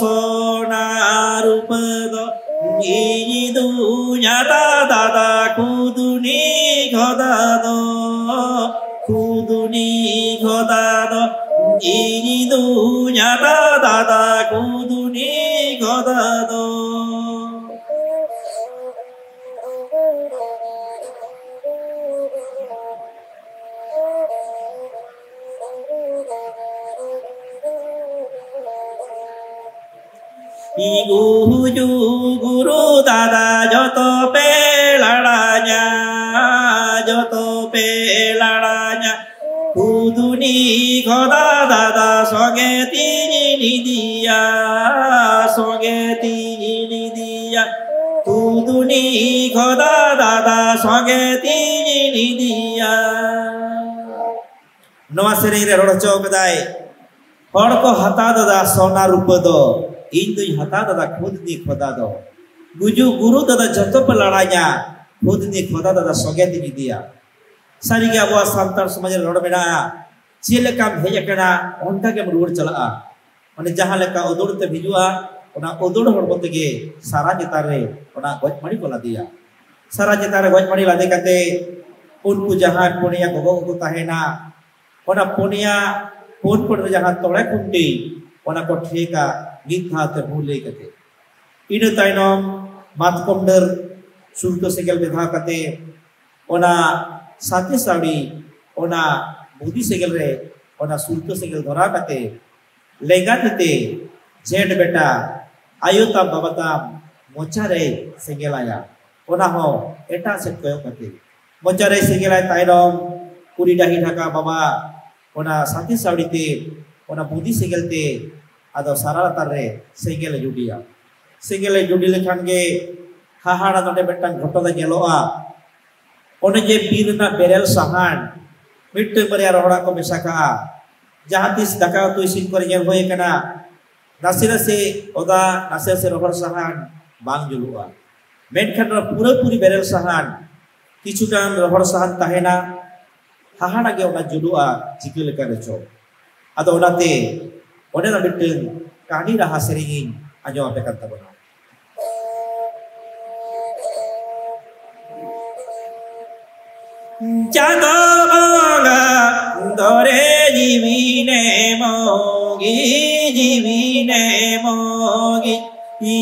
ᱥᱚᱱᱟ ᱨᱩᱯᱟᱹ ᱫᱚ, ᱤᱧ ᱫᱩᱧ ᱦᱟᱛᱟᱣ ᱫᱟᱫᱟ ᱠᱩᱫᱩᱱᱤ ᱠᱷᱚᱫᱟ ᱫᱚ, ᱠᱩᱫᱩᱱᱤ ᱠᱷᱚᱫᱟ ᱫᱚ, ᱤᱧ ᱫᱩᱧ ᱦᱟᱛᱟᱣ ᱫᱟᱫᱟ ᱠᱩᱫᱩᱱᱤ ᱠᱷᱚᱫᱟ ᱫᱚ᱾ ᱤᱧ ᱩᱡᱩ ᱜᱩᱨᱩ ᱫᱟᱫᱟ ᱡᱚᱛᱚ ᱯᱮ ᱞᱟᱲᱟᱧᱟ, ᱡᱚᱛᱚ ᱯᱮ ᱞᱟᱲᱟᱧᱟ᱾ ᱠᱩᱫᱩᱱᱤ ᱠᱷᱚᱫᱟ ᱫᱟᱫᱟ ᱥᱚᱸᱜᱮ ᱛᱤᱧ ᱤᱫᱤᱭᱟ, ᱥᱚᱸᱜᱮ ᱛᱤᱧ ᱤᱫᱤᱭᱟ᱾ ᱠᱩᱫᱩᱱᱤ ᱠᱷᱚᱫᱟ ᱫᱟᱫᱟ ᱥᱚᱸᱜᱮ ᱛᱤᱧ ᱤᱫᱤᱭᱟ᱾ ᱱᱚᱣᱟ ᱥᱮᱨᱮᱧ ᱨᱮ ᱨᱚᱲ ᱦᱚᱪᱚ ᱠᱟᱫᱟᱭ, ᱦᱚᱲ ᱠᱚ ᱦᱟᱛᱟᱣ ᱫᱟᱫᱟ ᱥᱚᱱᱟ ᱨᱩᱯᱟᱹ ᱫᱚ, ᱤᱧ ᱫᱩᱧ ᱦᱟᱛᱟᱣ ᱫᱟᱫᱟ ᱠᱩᱫᱩᱱᱤ ᱠᱷᱚᱫᱟ ᱫᱚ᱾ ᱜᱩᱡᱩᱜ ᱜᱩᱨᱩ ᱫᱟᱫᱟ ᱡᱷᱚᱛᱚ ᱯᱮ ᱞᱟᱲᱟᱧᱟ, ᱠᱷᱩᱫ ᱱᱤ ᱠᱷᱚᱫᱟ ᱫᱟᱫᱟ ᱥᱚᱸᱜᱮ ᱛᱤᱧ ᱤᱫᱤᱭᱟ᱾ ᱥᱟᱹᱨᱤᱜᱮ ᱟᱵᱚᱣᱟᱜ ᱥᱟᱱᱛᱟᱲ ᱥᱚᱢᱟᱡᱽ ᱨᱮ ᱨᱚᱲ ᱢᱮᱱᱟᱜᱼᱟ, ᱪᱮᱫ ᱞᱮᱠᱟᱢ ᱦᱮᱡ ᱟᱠᱟᱱᱟ ᱚᱱᱠᱟ ᱜᱮᱢ ᱨᱩᱣᱟᱹᱲ ᱪᱟᱞᱟᱜᱼᱟ᱾ ᱢᱟᱱᱮ ᱡᱟᱦᱟᱸ ᱞᱮᱠᱟ ᱩᱫᱩᱲ ᱛᱮᱢ ᱦᱤᱡᱩᱜᱼᱟ, ᱚᱱᱟ ᱩᱫᱩᱲ ᱦᱚᱲᱢᱚ ᱛᱮᱜᱮ ᱥᱟᱨᱟ ᱪᱮᱛᱟᱱ ᱨᱮ ᱚᱱᱟ ᱜᱚᱡ ᱢᱟᱹᱲᱤ ᱠᱚ ᱞᱟᱫᱮᱭᱟ᱾ ᱥᱟᱨᱟ ᱪᱮᱛᱟᱱ ᱨᱮ ᱜᱚᱡ ᱢᱟᱹᱲᱤ ᱞᱟᱫᱮ ᱠᱟᱛᱮ ᱩᱱᱠᱩ ᱡᱟᱦᱟᱸ ᱯᱩᱱᱭᱟ ᱜᱚᱜᱚ ᱠᱚᱠᱚ ᱛᱟᱦᱮᱱᱟ, ᱚᱱᱟ ᱯᱩᱱᱭᱟ ᱯᱩᱱ ᱠᱚᱲ ᱨᱮ ᱡᱟᱦᱟᱸ ᱛᱚᱲᱮ ᱠᱷᱩᱱᱴᱤ, ᱚᱱᱟ ᱠᱚ ᱴᱷᱮᱠᱟ ᱢᱤᱫ ᱫᱷᱟᱣ ᱛᱮ ᱵᱷᱩᱞ ᱞᱟᱹᱭ ᱠᱟᱛᱮ᱾ ᱤᱱᱟᱹ ᱛᱟᱭᱱᱚᱢ ᱢᱟᱛᱠᱚᱢ ᱰᱟᱹᱨ ᱥᱩᱞᱛᱟᱹ ᱥᱮᱸᱜᱮᱞ ᱵᱮᱫᱷᱟᱣ ᱠᱟᱛᱮ, ᱚᱱᱟ ᱥᱟᱛᱮ ᱥᱟᱹᱣᱲᱤ, ᱚᱱᱟ ᱵᱩᱫᱤ ᱥᱮᱸᱜᱮᱞ ᱨᱮ ᱚᱱᱟ ᱥᱩᱞᱛᱟᱹ ᱥᱮᱸᱜᱮᱞ ᱫᱷᱚᱨᱟᱣ ᱠᱟᱛᱮ, ᱞᱮᱸᱜᱟ ᱛᱤ ᱛᱮ ᱡᱷᱮᱸᱴ ᱵᱮᱴᱟ, ᱟᱭᱳ ᱛᱟᱢ ᱵᱟᱵᱟ ᱛᱟᱢ ᱢᱚᱪᱟ ᱨᱮᱭ ᱥᱮᱸᱜᱮᱞ ᱟᱭᱟ, ᱚᱱᱟ ᱦᱚᱸ ᱮᱴᱟᱜ ᱥᱮᱫ ᱠᱚᱭᱚᱜ ᱠᱟᱛᱮ᱾ ᱢᱚᱪᱟ ᱨᱮᱭ ᱥᱮᱸᱜᱮᱞᱟᱭ ᱛᱟᱭᱱᱚᱢ, ᱠᱩᱲᱤ ᱰᱟᱹᱦᱤ ᱰᱷᱟᱠᱟ ᱵᱟᱵᱟ ᱚᱱᱟ ᱥᱟᱛᱮ ᱥᱟᱹᱣᱲᱤ ᱛᱮ, ᱚᱱᱟ ᱵᱩᱫᱤ ᱥᱮᱸᱜᱮᱞ ᱛᱮ, ᱟᱫᱚ ᱥᱟᱨᱟ ᱞᱟᱛᱟᱨ ᱨᱮ ᱥᱮᱸᱜᱮᱞ ᱮ ᱡᱩᱰᱤᱭᱟ᱾ ᱥᱮᱸᱜᱮᱞ ᱮ ᱡᱩᱰᱤ ᱞᱮᱠᱷᱟᱱ ᱜᱮ ᱦᱟᱦᱟᱲᱟ ᱱᱚᱰᱮ ᱢᱤᱫᱴᱟᱝ ᱜᱷᱚᱴᱚᱱᱟ ᱧᱮᱞᱚᱜᱼᱟ᱾ ᱚᱱᱮ ᱡᱮ ᱵᱤᱨ ᱨᱮᱱᱟᱜ ᱵᱮᱨᱮᱞ ᱥᱟᱦᱟᱱ ᱢᱤᱫᱴᱟᱝ ᱵᱟᱨᱭᱟ ᱨᱚᱦᱚᱲᱟᱜ ᱠᱚ ᱢᱮᱥᱟ ᱠᱟᱜᱼᱟ᱾ ᱡᱟᱦᱟᱸ ᱛᱤᱥ ᱫᱟᱠᱟ ᱩᱛᱩ ᱤᱥᱤᱱ ᱠᱚᱨᱮ ᱧᱮᱞ ᱦᱩᱭ ᱟᱠᱟᱱᱟ, ᱱᱟᱥᱮ ᱱᱟᱥᱮ ᱚᱫᱟ, ᱱᱟᱥᱮ ᱱᱟᱥᱮ ᱨᱚᱦᱚᱲ ᱥᱟᱦᱟᱱ ᱵᱟᱝ ᱡᱩᱞᱩᱜᱼᱟ᱾ ᱢᱮᱱᱠᱷᱟᱱ ᱱᱚᱣᱟ ᱯᱩᱨᱟᱹᱯᱩᱨᱤ ᱵᱮᱨᱮᱞ ᱥᱟᱦᱟᱱ, ᱠᱤᱪᱷᱩ ᱜᱟᱱ ᱨᱚᱦᱚᱲ ᱥᱟᱦᱟᱱ ᱛᱟᱦᱮᱱᱟ, ᱦᱟᱦᱟᱲᱟ ᱜᱮ ᱚᱱᱟ ᱡᱩᱞᱩᱜᱼᱟ ᱪᱤᱠᱟᱹ ᱞᱮᱠᱟ ᱨᱮᱪᱚ᱾ ᱟᱫᱚ ᱚᱱᱟᱛᱮ ᱚᱸᱰᱮᱱᱟᱜ ᱢᱤᱫᱴᱟᱝ ᱠᱟᱹᱦᱱᱤ ᱨᱟᱦᱟ ᱥᱮᱨᱮᱧ ᱤᱧ ᱟᱸᱡᱚᱢ ᱟᱯᱮ ᱠᱟᱱ ᱛᱟᱵᱚᱱᱟ᱾ ᱪᱟᱸᱫᱚ ᱵᱚᱸᱜᱟ ᱫᱚᱨᱮ ᱡᱤᱣᱤ ᱱᱮ ᱢᱚᱜᱤ, ᱡᱤᱣᱤ ᱱᱮ ᱢᱚᱜᱤ,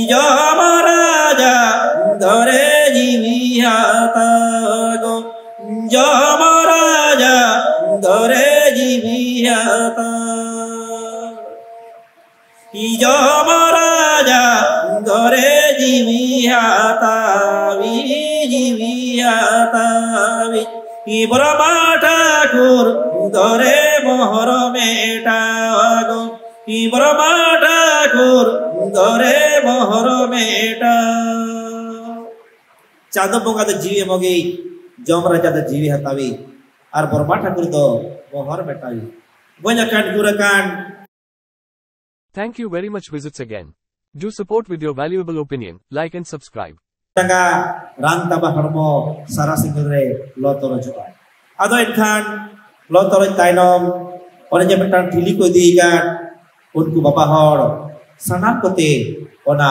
ᱡᱚᱢ ᱨᱟᱡᱟ ᱫᱚᱨᱮ ᱡᱤᱣᱤ ᱦᱟᱛᱟᱣ ᱜᱚ, ᱡᱚᱢ ᱨᱟᱡᱟ ᱫᱚᱨᱮ ᱡᱤᱣᱤ ᱦᱟᱛᱟᱣ᱾ ᱡᱚᱢ ᱨᱟᱡᱟ ᱫᱚᱨᱮ ᱡᱤᱣᱤ ᱦᱟᱛᱟᱣᱤ, ᱡᱤᱣᱤ ᱦᱟᱛᱟᱣᱤ᱾ ᱤ ᱵᱨᱚᱦᱢᱟ ᱴᱷᱟᱠᱩᱨ ᱫᱚᱨᱮ ᱢᱚᱦᱚᱨ ᱢᱮᱴᱟᱣ ᱜᱚ, ᱤ ᱵᱨᱚᱦᱢᱟ ᱴᱷᱟᱠᱩᱨ ᱫᱚᱨᱮ ᱢᱚᱦᱚᱨ ᱢᱮᱴᱟᱣ᱾ ᱪᱟᱸᱫᱚ ᱵᱚᱸᱜᱟ ᱫᱚ ᱡᱤᱣᱤ ᱮᱢᱚᱜᱤᱡ, ᱡᱚᱢ ᱨᱟᱡᱟ ᱫᱚ ᱡᱤᱣᱤ ᱦᱟᱛᱟᱣᱤᱡ, ᱟᱨ ᱵᱨᱚᱦᱢᱟ ᱴᱷᱟᱠᱩᱨ ᱫᱚ ᱢᱚᱦᱚᱨ ᱢᱮᱴᱟᱣᱤᱡ᱾ ᱜᱚᱡ ᱟᱠᱟᱱ, ᱜᱩᱨ ᱟᱠᱟᱱ, Thank you very much. Visits again. Do support with your valuable opinion, like and subscribe. ᱴᱟᱠᱟ ᱨᱟᱱ ᱛᱟᱵᱟ ᱦᱚᱲᱢᱚ ᱥᱟᱨᱟ ᱥᱮᱸᱜᱮᱞ ᱨᱮ ᱞᱚ ᱛᱚᱨᱚᱡᱚᱜᱼᱟ᱾ ᱟᱫᱚ ᱮᱱᱠᱷᱟᱱ ᱞᱚ ᱛᱚᱨᱚᱡ ᱛᱟᱭᱱᱚᱢ ᱚᱱᱮ ᱡᱮ ᱢᱤᱫᱴᱟᱝ ᱴᱷᱤᱞᱤ ᱠᱚ ᱤᱫᱤᱭ ᱠᱟᱫ, ᱩᱱᱠᱩ ᱵᱟᱵᱟ ᱦᱚᱲ ᱥᱟᱱᱟᱢ ᱠᱚᱛᱮ ᱚᱱᱟ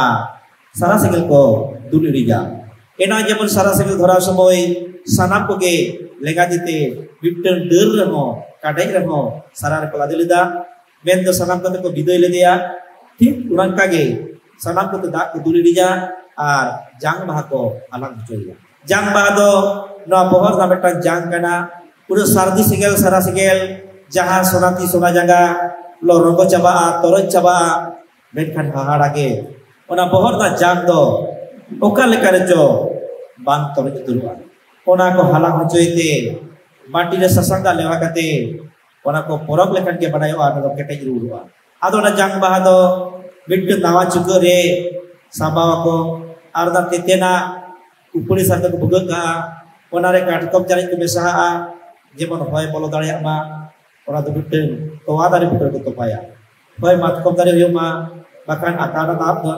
ᱥᱟᱨᱟ ᱥᱮᱸᱜᱮᱞ ᱠᱚ ᱫᱩᱞ ᱤᱲᱤᱡᱟ᱾ ᱮᱱᱟᱝ ᱡᱮᱢᱚᱱ ᱥᱟᱨᱟ ᱥᱮᱸᱜᱮᱞ ᱫᱷᱚᱨᱟᱣ ᱥᱚᱢᱚᱭ ᱥᱟᱱᱟᱢ ᱠᱚᱜᱮ ᱞᱮᱸᱜᱟ ᱛᱤ ᱛᱮ ᱢᱤᱫᱴᱟᱝ ᱰᱟᱹᱨ ᱨᱮᱦᱚᱸ, ᱠᱟᱰᱮᱡ ᱨᱮᱦᱚᱸ ᱥᱟᱨᱟ ᱨᱮᱠᱚ ᱞᱟᱫᱮ ᱞᱮᱫᱟ᱾ ᱢᱮᱱᱫᱚ ᱥᱟᱱᱟᱢ ᱠᱚᱛᱮ ᱠᱚ ᱵᱤᱫᱟᱹᱭ ᱞᱮᱫᱮᱭᱟ᱾ ᱴᱷᱤᱠ ᱚᱱᱠᱟ ᱜᱮ ᱥᱟᱱᱟᱢ ᱠᱚᱛᱮ ᱫᱟᱜ ᱠᱚ ᱫᱩᱞ ᱤᱲᱤᱡᱟ ᱟᱨ ᱡᱟᱝ ᱵᱟᱦᱟ ᱠᱚ ᱦᱟᱞᱟᱝ ᱦᱚᱪᱚᱭᱮᱭᱟ᱾ ᱡᱟᱝ ᱵᱟᱦᱟ ᱫᱚ ᱱᱚᱣᱟ ᱵᱚᱦᱚᱜ ᱨᱮᱱᱟᱜ ᱢᱤᱫᱴᱟᱝ ᱡᱟᱝ ᱠᱟᱱᱟ᱾ ᱯᱩᱨᱟᱹ ᱥᱟᱹᱨᱫᱤ ᱥᱮᱸᱜᱮᱞ, ᱥᱟᱨᱟ ᱥᱮᱸᱜᱮᱞ, ᱡᱟᱦᱟᱸ ᱥᱚᱱᱟᱛᱤ ᱥᱚᱱᱟ ᱡᱟᱸᱜᱟ ᱞᱚ ᱨᱚᱸᱜᱚ ᱪᱟᱵᱟᱜᱼᱟ, ᱛᱚᱨᱚᱡ ᱪᱟᱵᱟᱜᱼᱟ, ᱢᱮᱱᱠᱷᱟᱱ ᱦᱟᱦᱟᱲᱟ ᱜᱮ ᱚᱱᱟ ᱵᱚᱦᱚᱜ ᱨᱮᱱᱟᱜ ᱡᱟᱝ ᱫᱚ ᱚᱠᱟ ᱞᱮᱠᱟ ᱨᱮᱪᱚ ᱵᱟᱝ ᱛᱚᱨᱚᱡ ᱩᱛᱟᱹᱨᱚᱜᱼᱟ᱾ ᱚᱱᱟ ᱠᱚ ᱦᱟᱞᱟᱝ ᱦᱚᱪᱚᱭ ᱛᱮ ᱢᱟᱹᱴᱤ ᱨᱮ ᱥᱟᱥᱟᱝ ᱫᱟᱜ ᱞᱮᱣᱦᱟ ᱠᱟᱛᱮ ᱚᱱᱟ ᱠᱚ ᱯᱚᱨᱚᱵᱽ ᱞᱮᱠᱷᱟᱱ ᱜᱮ ᱵᱟᱰᱟᱭᱚᱜᱼᱟ, ᱚᱱᱟ ᱫᱚ ᱠᱮᱴᱮᱡ ᱨᱩᱣᱟᱹᱲᱚᱜᱼᱟ᱾ ᱟᱫᱚ ᱚᱱᱟ ᱡᱟᱝ ᱵᱟᱦᱟ ᱫᱚ ᱢᱤᱫᱴᱟᱝ ᱱᱟᱣᱟ ᱪᱩᱠᱟᱹᱜ ᱨᱮ ᱥᱟᱸᱵᱟᱣ ᱟᱠᱚ ᱟᱨ ᱚᱱᱟ ᱛᱮᱛᱮᱱᱟᱜ ᱩᱯᱟᱹᱲᱤ ᱥᱟᱨ ᱛᱮᱠᱚ ᱵᱷᱩᱜᱟᱹᱜ ᱠᱟᱜᱼᱟ᱾ ᱚᱱᱟᱨᱮ ᱠᱟᱴᱠᱚᱢ ᱪᱟᱨᱮᱡ ᱠᱚ ᱢᱮᱥᱟᱦᱟᱜᱼᱟ, ᱡᱮᱢᱚᱱ ᱦᱚᱭ ᱵᱚᱞᱚ ᱫᱟᱲᱮᱭᱟᱜ ᱢᱟ, ᱚᱱᱟ ᱫᱚ ᱢᱤᱫᱴᱟᱝ ᱛᱚᱣᱟ ᱫᱟᱨᱮ ᱵᱩᱴᱟᱹ ᱨᱮᱠᱚ ᱛᱚᱯᱟᱭᱟ᱾ ᱦᱚᱭ ᱢᱟᱛᱠᱚᱢ ᱫᱟᱨᱮ ᱦᱩᱭᱩᱜ ᱢᱟ, ᱵᱟᱠᱷᱟᱱ ᱟᱠᱟᱰᱟ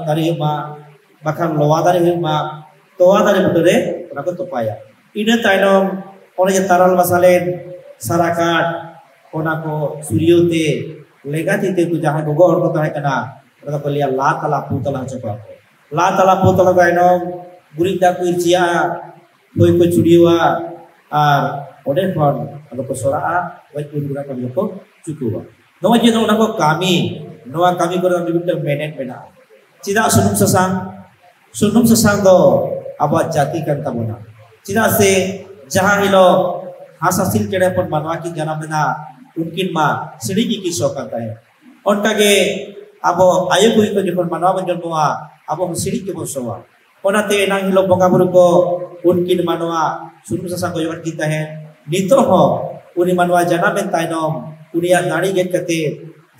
ᱫᱟᱨᱮ ᱦᱩᱭᱩᱜ ᱢᱟ, ᱵᱟᱠᱷᱟᱱ ᱞᱚᱣᱟ ᱫᱟᱨᱮ ᱦᱩᱭᱩᱜ ᱢᱟ, ᱛᱚᱣᱟ ᱫᱟᱨᱮ ᱵᱩᱴᱟᱹ ᱨᱮ ᱚᱱᱟ ᱠᱚ ᱛᱚᱯᱟᱭᱟ᱾ ᱤᱱᱟᱹ ᱛᱟᱭᱱᱚᱢ ᱚᱱᱮ ᱡᱮ ᱛᱟᱨᱟᱞ ᱵᱟᱥᱟ ᱞᱮᱱ ᱥᱟᱨᱟ ᱠᱟᱴ, ᱚᱱᱟ ᱠᱚ ᱥᱩᱨᱭᱟᱹᱣ ᱛᱮ ᱞᱮᱸᱜᱟ ᱛᱤ ᱛᱮ ᱩᱱᱠᱩ ᱡᱟᱦᱟᱸᱭ ᱜᱚᱜᱚ ᱦᱚᱲ ᱠᱚ ᱛᱟᱦᱮᱸ ᱠᱟᱱᱟ, ᱚᱱᱟ ᱫᱚᱠᱚ ᱞᱟᱹᱭᱟ ᱞᱟ ᱛᱟᱞᱟ ᱯᱩ ᱛᱟᱞᱟ ᱦᱚᱪᱚ ᱠᱚᱣᱟ ᱠᱚ᱾ ᱞᱟ ᱛᱟᱞᱟ ᱯᱩ ᱛᱟᱞᱟ ᱛᱟᱭᱱᱚᱢ ᱜᱩᱨᱤᱡ ᱫᱟᱜ ᱠᱚ ᱤᱨᱪᱤᱭᱟᱜᱼᱟ, ᱦᱚᱭ ᱠᱚ ᱪᱷᱩᱲᱭᱟᱹᱣᱟ ᱟᱨ ᱚᱸᱰᱮ ᱠᱷᱚᱱ ᱟᱫᱚ ᱠᱚ ᱥᱚᱨᱟᱜᱼᱟ, ᱜᱚᱡ ᱜᱩᱨ ᱜᱩᱨᱟ ᱠᱟᱹᱢᱤ ᱫᱚᱠᱚ ᱪᱩᱠᱩᱣᱟ᱾ ᱱᱚᱜᱼᱚᱭ ᱡᱮ ᱱᱚᱜᱼᱚ ᱱᱚᱣᱟ ᱠᱚ ᱠᱟᱹᱢᱤ, ᱱᱚᱣᱟ ᱠᱟᱹᱢᱤ ᱠᱚᱨᱮ ᱢᱤᱫᱴᱟᱝ ᱢᱮᱱᱮᱛ ᱢᱮᱱᱟᱜᱼᱟ᱾ ᱪᱮᱫᱟᱜ ᱥᱩᱱᱩᱢ ᱥᱟᱥᱟᱝ? ᱥᱩᱱᱩᱢ ᱥᱟᱥᱟᱝ ᱫᱚ ᱟᱵᱚᱣᱟᱜ ᱡᱟᱹᱛᱤ ᱠᱟᱱ ᱛᱟᱵᱚᱱᱟ᱾ ᱪᱮᱫᱟᱜ ᱥᱮ ᱡᱟᱦᱟᱸ ᱦᱤᱞᱳᱜ ᱦᱟᱸᱥ ᱦᱟᱸᱥᱤᱞ ᱪᱮᱬᱮ ᱦᱚᱯᱚᱱ ᱢᱟᱱᱣᱟ ᱠᱤᱱ ᱡᱟᱱᱟᱢ ᱞᱮᱱᱟ, ᱩᱱᱠᱤᱱ ᱢᱟ ᱥᱤᱬᱤᱡ ᱜᱮᱠᱤᱱ ᱥᱚ ᱠᱟᱱ ᱛᱟᱦᱮᱸᱫ᱾ ᱚᱱᱠᱟᱜᱮ ᱟᱵᱚ ᱟᱭᱳ ᱠᱚ ᱡᱚᱠᱷᱚᱱ ᱢᱟᱱᱣᱟ ᱵᱚᱱ ᱡᱚᱱᱢᱚᱜᱼᱟ, ᱟᱵᱚ ᱦᱚᱸ ᱥᱤᱬᱤᱡ ᱜᱮᱵᱚᱱ ᱥᱚᱣᱟ᱾ ᱚᱱᱟᱛᱮ ᱮᱱᱟᱝ ᱦᱤᱞᱳᱜ ᱵᱚᱸᱜᱟ ᱵᱩᱨᱩ ᱠᱚ ᱩᱱᱠᱤᱱ ᱢᱟᱱᱣᱟ ᱥᱩᱱᱩᱢ ᱥᱟᱥᱟᱝ ᱠᱚ ᱚᱡᱚᱜ ᱟᱫ ᱠᱤᱱ ᱛᱟᱦᱮᱸᱫ᱾ ᱱᱤᱛᱚᱜ ᱦᱚᱸ ᱩᱱᱤ ᱢᱟᱱᱣᱟ ᱡᱟᱱᱟᱢ ᱮᱱ ᱛᱟᱭᱱᱚᱢ ᱩᱱᱤᱭᱟᱜ ᱱᱟᱹᱲᱤ ᱜᱮᱫ ᱠᱟᱛᱮ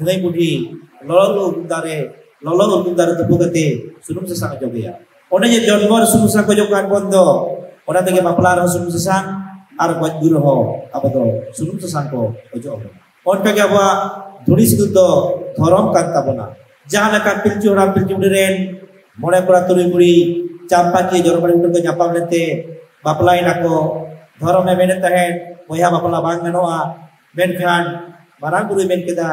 ᱫᱷᱟᱹᱭ ᱵᱩᱰᱷᱤ ᱞᱚᱞᱚ ᱩᱨᱜᱩᱢ ᱫᱟᱨᱮ, ᱞᱚᱞᱚ ᱩᱨᱜᱩᱢ ᱫᱟᱨᱮ ᱛᱩᱯᱩ ᱠᱟᱛᱮ ᱥᱩᱱᱩᱢ ᱥᱟᱥᱟᱝ ᱚᱡᱚᱜᱮᱭᱟ᱾ ᱚᱱᱮ ᱡᱮ ᱡᱚᱱᱢᱚ ᱨᱮ ᱥᱩᱱᱩᱢ ᱥᱟᱥᱟᱝ ᱠᱚ ᱚᱡᱚᱜ ᱠᱟᱱ ᱵᱚᱱ ᱫᱚ, ᱚᱱᱟ ᱛᱮᱜᱮ ᱵᱟᱯᱞᱟ ᱨᱮᱦᱚᱸ ᱥᱩᱱᱩᱢ ᱥᱟᱥᱟᱝ ᱟᱨ ᱜᱚᱡ ᱜᱩᱨ ᱨᱮᱦᱚᱸ ᱟᱵᱚ ᱫᱚ ᱥᱩᱱᱩᱢ ᱥᱟᱥᱟᱝ ᱠᱚ ᱚᱡᱚᱜ ᱟᱵᱚᱱᱟ᱾ ᱚᱱᱠᱟᱜᱮ ᱟᱵᱚᱣᱟᱜ ᱫᱷᱩᱲᱤ ᱥᱤᱸᱫᱩᱨ ᱫᱚ ᱫᱷᱚᱨᱚᱢ ᱠᱟᱱ ᱛᱟᱵᱚᱱᱟ᱾ ᱡᱟᱦᱟᱸ ᱞᱮᱠᱟ ᱯᱤᱞᱪᱩ ᱦᱟᱲᱟᱢ ᱯᱤᱞᱪᱩ ᱵᱩᱰᱷᱤ ᱨᱮᱱ ᱢᱚᱬᱮ ᱠᱚᱲᱟ ᱛᱩᱨᱩᱭ ᱠᱩᱲᱤ ᱪᱟᱢᱯᱟᱠᱤᱭᱟᱹ ᱡᱚᱨᱚᱢ ᱵᱟᱲᱤ ᱵᱩᱴᱟᱹ ᱠᱚ ᱧᱟᱯᱟᱢ ᱞᱮᱱᱛᱮ ᱵᱟᱯᱞᱟᱭᱮᱱᱟ ᱠᱚ᱾ ᱫᱷᱚᱨᱚᱢᱮ ᱢᱮᱱᱮᱫ ᱛᱟᱦᱮᱸᱫ, ᱵᱚᱭᱦᱟ ᱵᱟᱯᱞᱟ ᱵᱟᱝ ᱜᱟᱱᱚᱜᱼᱟ, ᱢᱮᱱᱠᱷᱟᱱ ᱢᱟᱨᱟᱝ ᱵᱩᱨᱩᱭ ᱢᱮᱱ ᱠᱮᱫᱟ,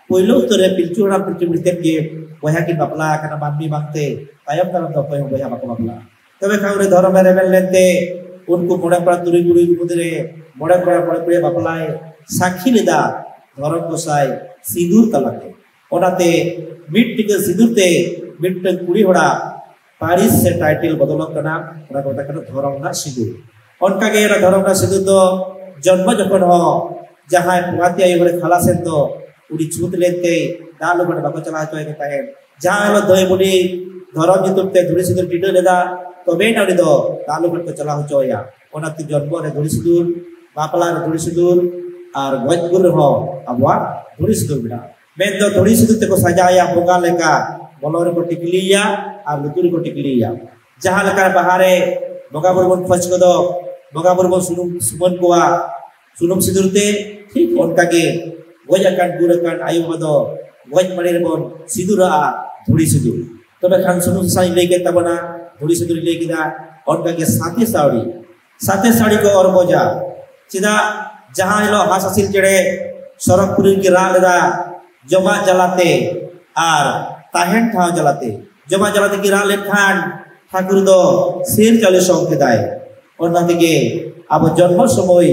ᱯᱳᱭᱞᱳ ᱩᱛᱟᱹᱨ ᱨᱮ ᱯᱤᱞᱪᱩ ᱦᱟᱲᱟᱢ ᱯᱤᱞᱪᱩ ᱵᱩᱰᱷᱤ ᱛᱮᱫ ᱜᱮ ᱵᱚᱭᱦᱟ ᱠᱤᱱ ᱵᱟᱯᱞᱟ ᱟᱠᱟᱱᱟ, ᱢᱟᱹᱱᱢᱤ ᱵᱟᱝᱛᱮ ᱛᱟᱭᱚᱢ ᱫᱟᱨᱟᱢ ᱫᱚ ᱚᱠᱚᱭ ᱦᱚᱸ ᱵᱚᱭᱦᱟ ᱵᱟᱠᱚ ᱵᱟᱯᱞᱟᱜᱼᱟ᱾ ᱛᱚᱵᱮ ᱠᱷᱟᱱ ᱩᱱᱤ ᱫᱷᱚᱨᱚᱢᱮ ᱨᱮᱵᱮᱱ ᱞᱮᱱᱛᱮ ᱩᱱᱠᱩ ᱢᱚᱬᱮ ᱠᱚᱲᱟ ᱛᱩᱨᱩᱭ ᱠᱩᱲᱤ ᱢᱩᱫᱽᱨᱮ ᱢᱚᱬᱮ ᱠᱚᱲᱟ ᱢᱚᱬᱮ ᱠᱩᱲᱤᱭᱟᱜ ᱵᱟᱯᱞᱟᱭ ᱥᱟᱹᱠᱷᱤ ᱞᱮᱫᱟ ᱫᱷᱚᱨᱚᱢ ᱜᱚᱸᱥᱟᱭ ᱥᱤᱸᱫᱩᱨ ᱛᱟᱞᱟᱛᱮ᱾ ᱚᱱᱟᱛᱮ ᱢᱤᱫ ᱴᱤᱠᱟᱹ ᱥᱤᱸᱫᱩᱨ ᱛᱮ ᱢᱤᱫᱴᱟᱝ ᱠᱩᱲᱤ ᱦᱚᱲᱟᱜ ᱯᱟᱹᱨᱤᱥ ᱥᱮ ᱴᱟᱭᱴᱮᱞ ᱵᱚᱫᱚᱞᱚᱜ ᱠᱟᱱᱟ, ᱚᱱᱟ ᱠᱚ ᱢᱮᱛᱟᱜ ᱠᱟᱱᱟ ᱫᱷᱚᱨᱚᱢ ᱨᱮᱱᱟᱜ ᱥᱤᱸᱫᱩᱨ᱾ ᱚᱱᱠᱟᱜᱮ ᱚᱱᱟ ᱫᱷᱚᱨᱚᱢ ᱨᱮᱱᱟᱜ ᱥᱤᱸᱫᱩᱨ ᱫᱚ ᱡᱚᱱᱢᱚ ᱡᱚᱠᱷᱚᱱ ᱦᱚᱸ ᱡᱟᱦᱟᱸᱭ ᱯᱚᱝᱟᱛᱤ ᱟᱭᱳ ᱦᱚᱲᱮ ᱠᱷᱟᱞᱟᱥ ᱮᱱ ᱫᱚ, ᱩᱱᱤ ᱪᱷᱩᱛ ᱞᱮᱱᱛᱮ ᱫᱟᱜ ᱞᱩᱜᱷᱟᱹᱴ ᱵᱟᱠᱚ ᱪᱟᱞᱟᱣ ᱦᱚᱪᱚᱭᱮ ᱠᱟᱱ ᱛᱟᱦᱮᱸᱫ᱾ ᱡᱟᱦᱟᱸ ᱦᱤᱞᱳᱜ ᱫᱷᱟᱹᱭ ᱵᱩᱰᱷᱤ ᱫᱷᱚᱨᱚᱢ ᱧᱩᱛᱩᱢ ᱛᱮ ᱫᱷᱩᱲᱤ ᱥᱤᱸᱫᱩᱨ ᱴᱤᱰᱟᱹᱜ ᱞᱮᱫᱟ, ᱛᱚᱵᱮᱭᱮᱱᱟ ᱩᱱᱤ ᱫᱚ ᱫᱟᱜ ᱞᱩᱜᱷᱟᱹᱴ ᱠᱚ ᱪᱟᱞᱟᱣ ᱦᱚᱪᱚᱭᱟ᱾ ᱚᱱᱟᱛᱮ ᱡᱚᱱᱢᱚ ᱨᱮ ᱫᱷᱩᱲᱤ ᱥᱤᱸᱫᱩᱨ, ᱵᱟᱯᱞᱟ ᱨᱮ ᱫᱷᱩᱲᱤ ᱥᱤᱸᱫᱩᱨ, ᱟᱨ ᱜᱚᱡ ᱜᱩᱨ ᱨᱮᱦᱚᱸ ᱟᱵᱚᱣᱟᱜ ᱫᱷᱩᱲᱤ ᱥᱤᱸᱫᱩᱨ ᱢᱮᱱᱟᱜᱼᱟ᱾ ᱢᱮᱱᱫᱚ ᱫᱷᱩᱲᱤ ᱥᱤᱸᱫᱩᱨ ᱛᱮᱠᱚ ᱥᱟᱡᱟᱣᱮᱭᱟ ᱵᱚᱸᱜᱟ ᱞᱮᱠᱟ, ᱵᱚᱞᱚ ᱨᱮᱠᱚ ᱴᱤᱠᱞᱤᱭᱮᱭᱟ ᱟᱨ ᱞᱩᱛᱩᱨ ᱨᱮᱠᱚ ᱴᱤᱠᱞᱤᱭᱮᱭᱟ᱾ ᱡᱟᱦᱟᱸ ᱞᱮᱠᱟ ᱵᱟᱦᱟ ᱨᱮ ᱵᱚᱸᱜᱟ ᱵᱩᱨᱩ ᱵᱚᱱ ᱠᱷᱚᱡᱽ ᱠᱚᱫᱚ ᱵᱚᱸᱜᱟ ᱵᱩᱨᱩ ᱵᱚᱱ ᱥᱩᱱᱩᱢ ᱥᱩᱢᱟᱹᱱ ᱠᱚᱣᱟ ᱥᱩᱱᱩᱢ ᱥᱤᱸᱫᱩᱨ ᱛᱮ, ᱴᱷᱤᱠ ᱚᱱᱠᱟᱜᱮ ᱜᱚᱡ ᱟᱠᱟᱱ ᱜᱩᱨ ᱟᱠᱟᱱ ᱟᱭᱳ ᱵᱟᱵᱟ ᱫᱚ ᱜᱚᱡ ᱢᱟᱹᱰᱤ ᱨᱮᱵᱚᱱ ᱥᱤᱸᱫᱩᱨᱟᱜᱼᱟ ᱫᱷᱩᱲᱤ ᱥᱤᱸᱫᱩᱨ᱾ ᱛᱚᱵᱮ ᱠᱷᱟᱱ ᱥᱩᱱᱩᱢ ᱥᱟᱥᱟᱝ ᱤᱧ ᱞᱟᱹᱭ ᱠᱮᱫ ᱛᱟᱵᱚᱱᱟ, ᱫᱷᱩᱲᱤ ᱥᱤᱸᱫᱩᱨ ᱤᱧ ᱞᱟᱹᱭ ᱠᱮᱫᱟ, ᱚᱱᱠᱟᱜᱮ ᱥᱟᱛᱮ ᱥᱟᱹᱣᱲᱤ, ᱥᱟᱛᱮ ᱥᱟᱹᱣᱲᱤ ᱠᱚ ᱚᱨ ᱵᱚᱡᱟ᱾ ᱪᱮᱫᱟᱜ? ᱡᱟᱦᱟᱸ ᱦᱤᱞᱳᱜ ᱦᱟᱸᱥ ᱦᱟᱹᱥᱤᱞ ᱪᱮᱬᱮ ᱥᱚᱨᱚᱜᱽᱯᱩᱨᱤ ᱨᱮᱠᱤᱱ ᱨᱟᱜ ᱞᱮᱫᱟ ᱡᱚᱢᱟᱜ ᱡᱟᱞᱟᱛᱮ ᱟᱨ ᱛᱟᱦᱮᱱ ᱴᱷᱟᱶ ᱡᱟᱞᱟᱛᱮ, ᱡᱚᱢᱟᱜ ᱡᱟᱞᱟᱛᱮ ᱠᱤᱱ ᱨᱟᱜ ᱞᱮᱱᱠᱷᱟᱱ ᱴᱷᱟᱹᱠᱩᱨ ᱫᱚ ᱥᱤᱨ ᱪᱟᱣᱞᱮ ᱥᱚᱝ ᱠᱮᱫᱟᱭ᱾ ᱚᱱᱟ ᱛᱮᱜᱮ ᱟᱵᱚ ᱡᱚᱱᱢᱚ ᱥᱚᱢᱚᱭ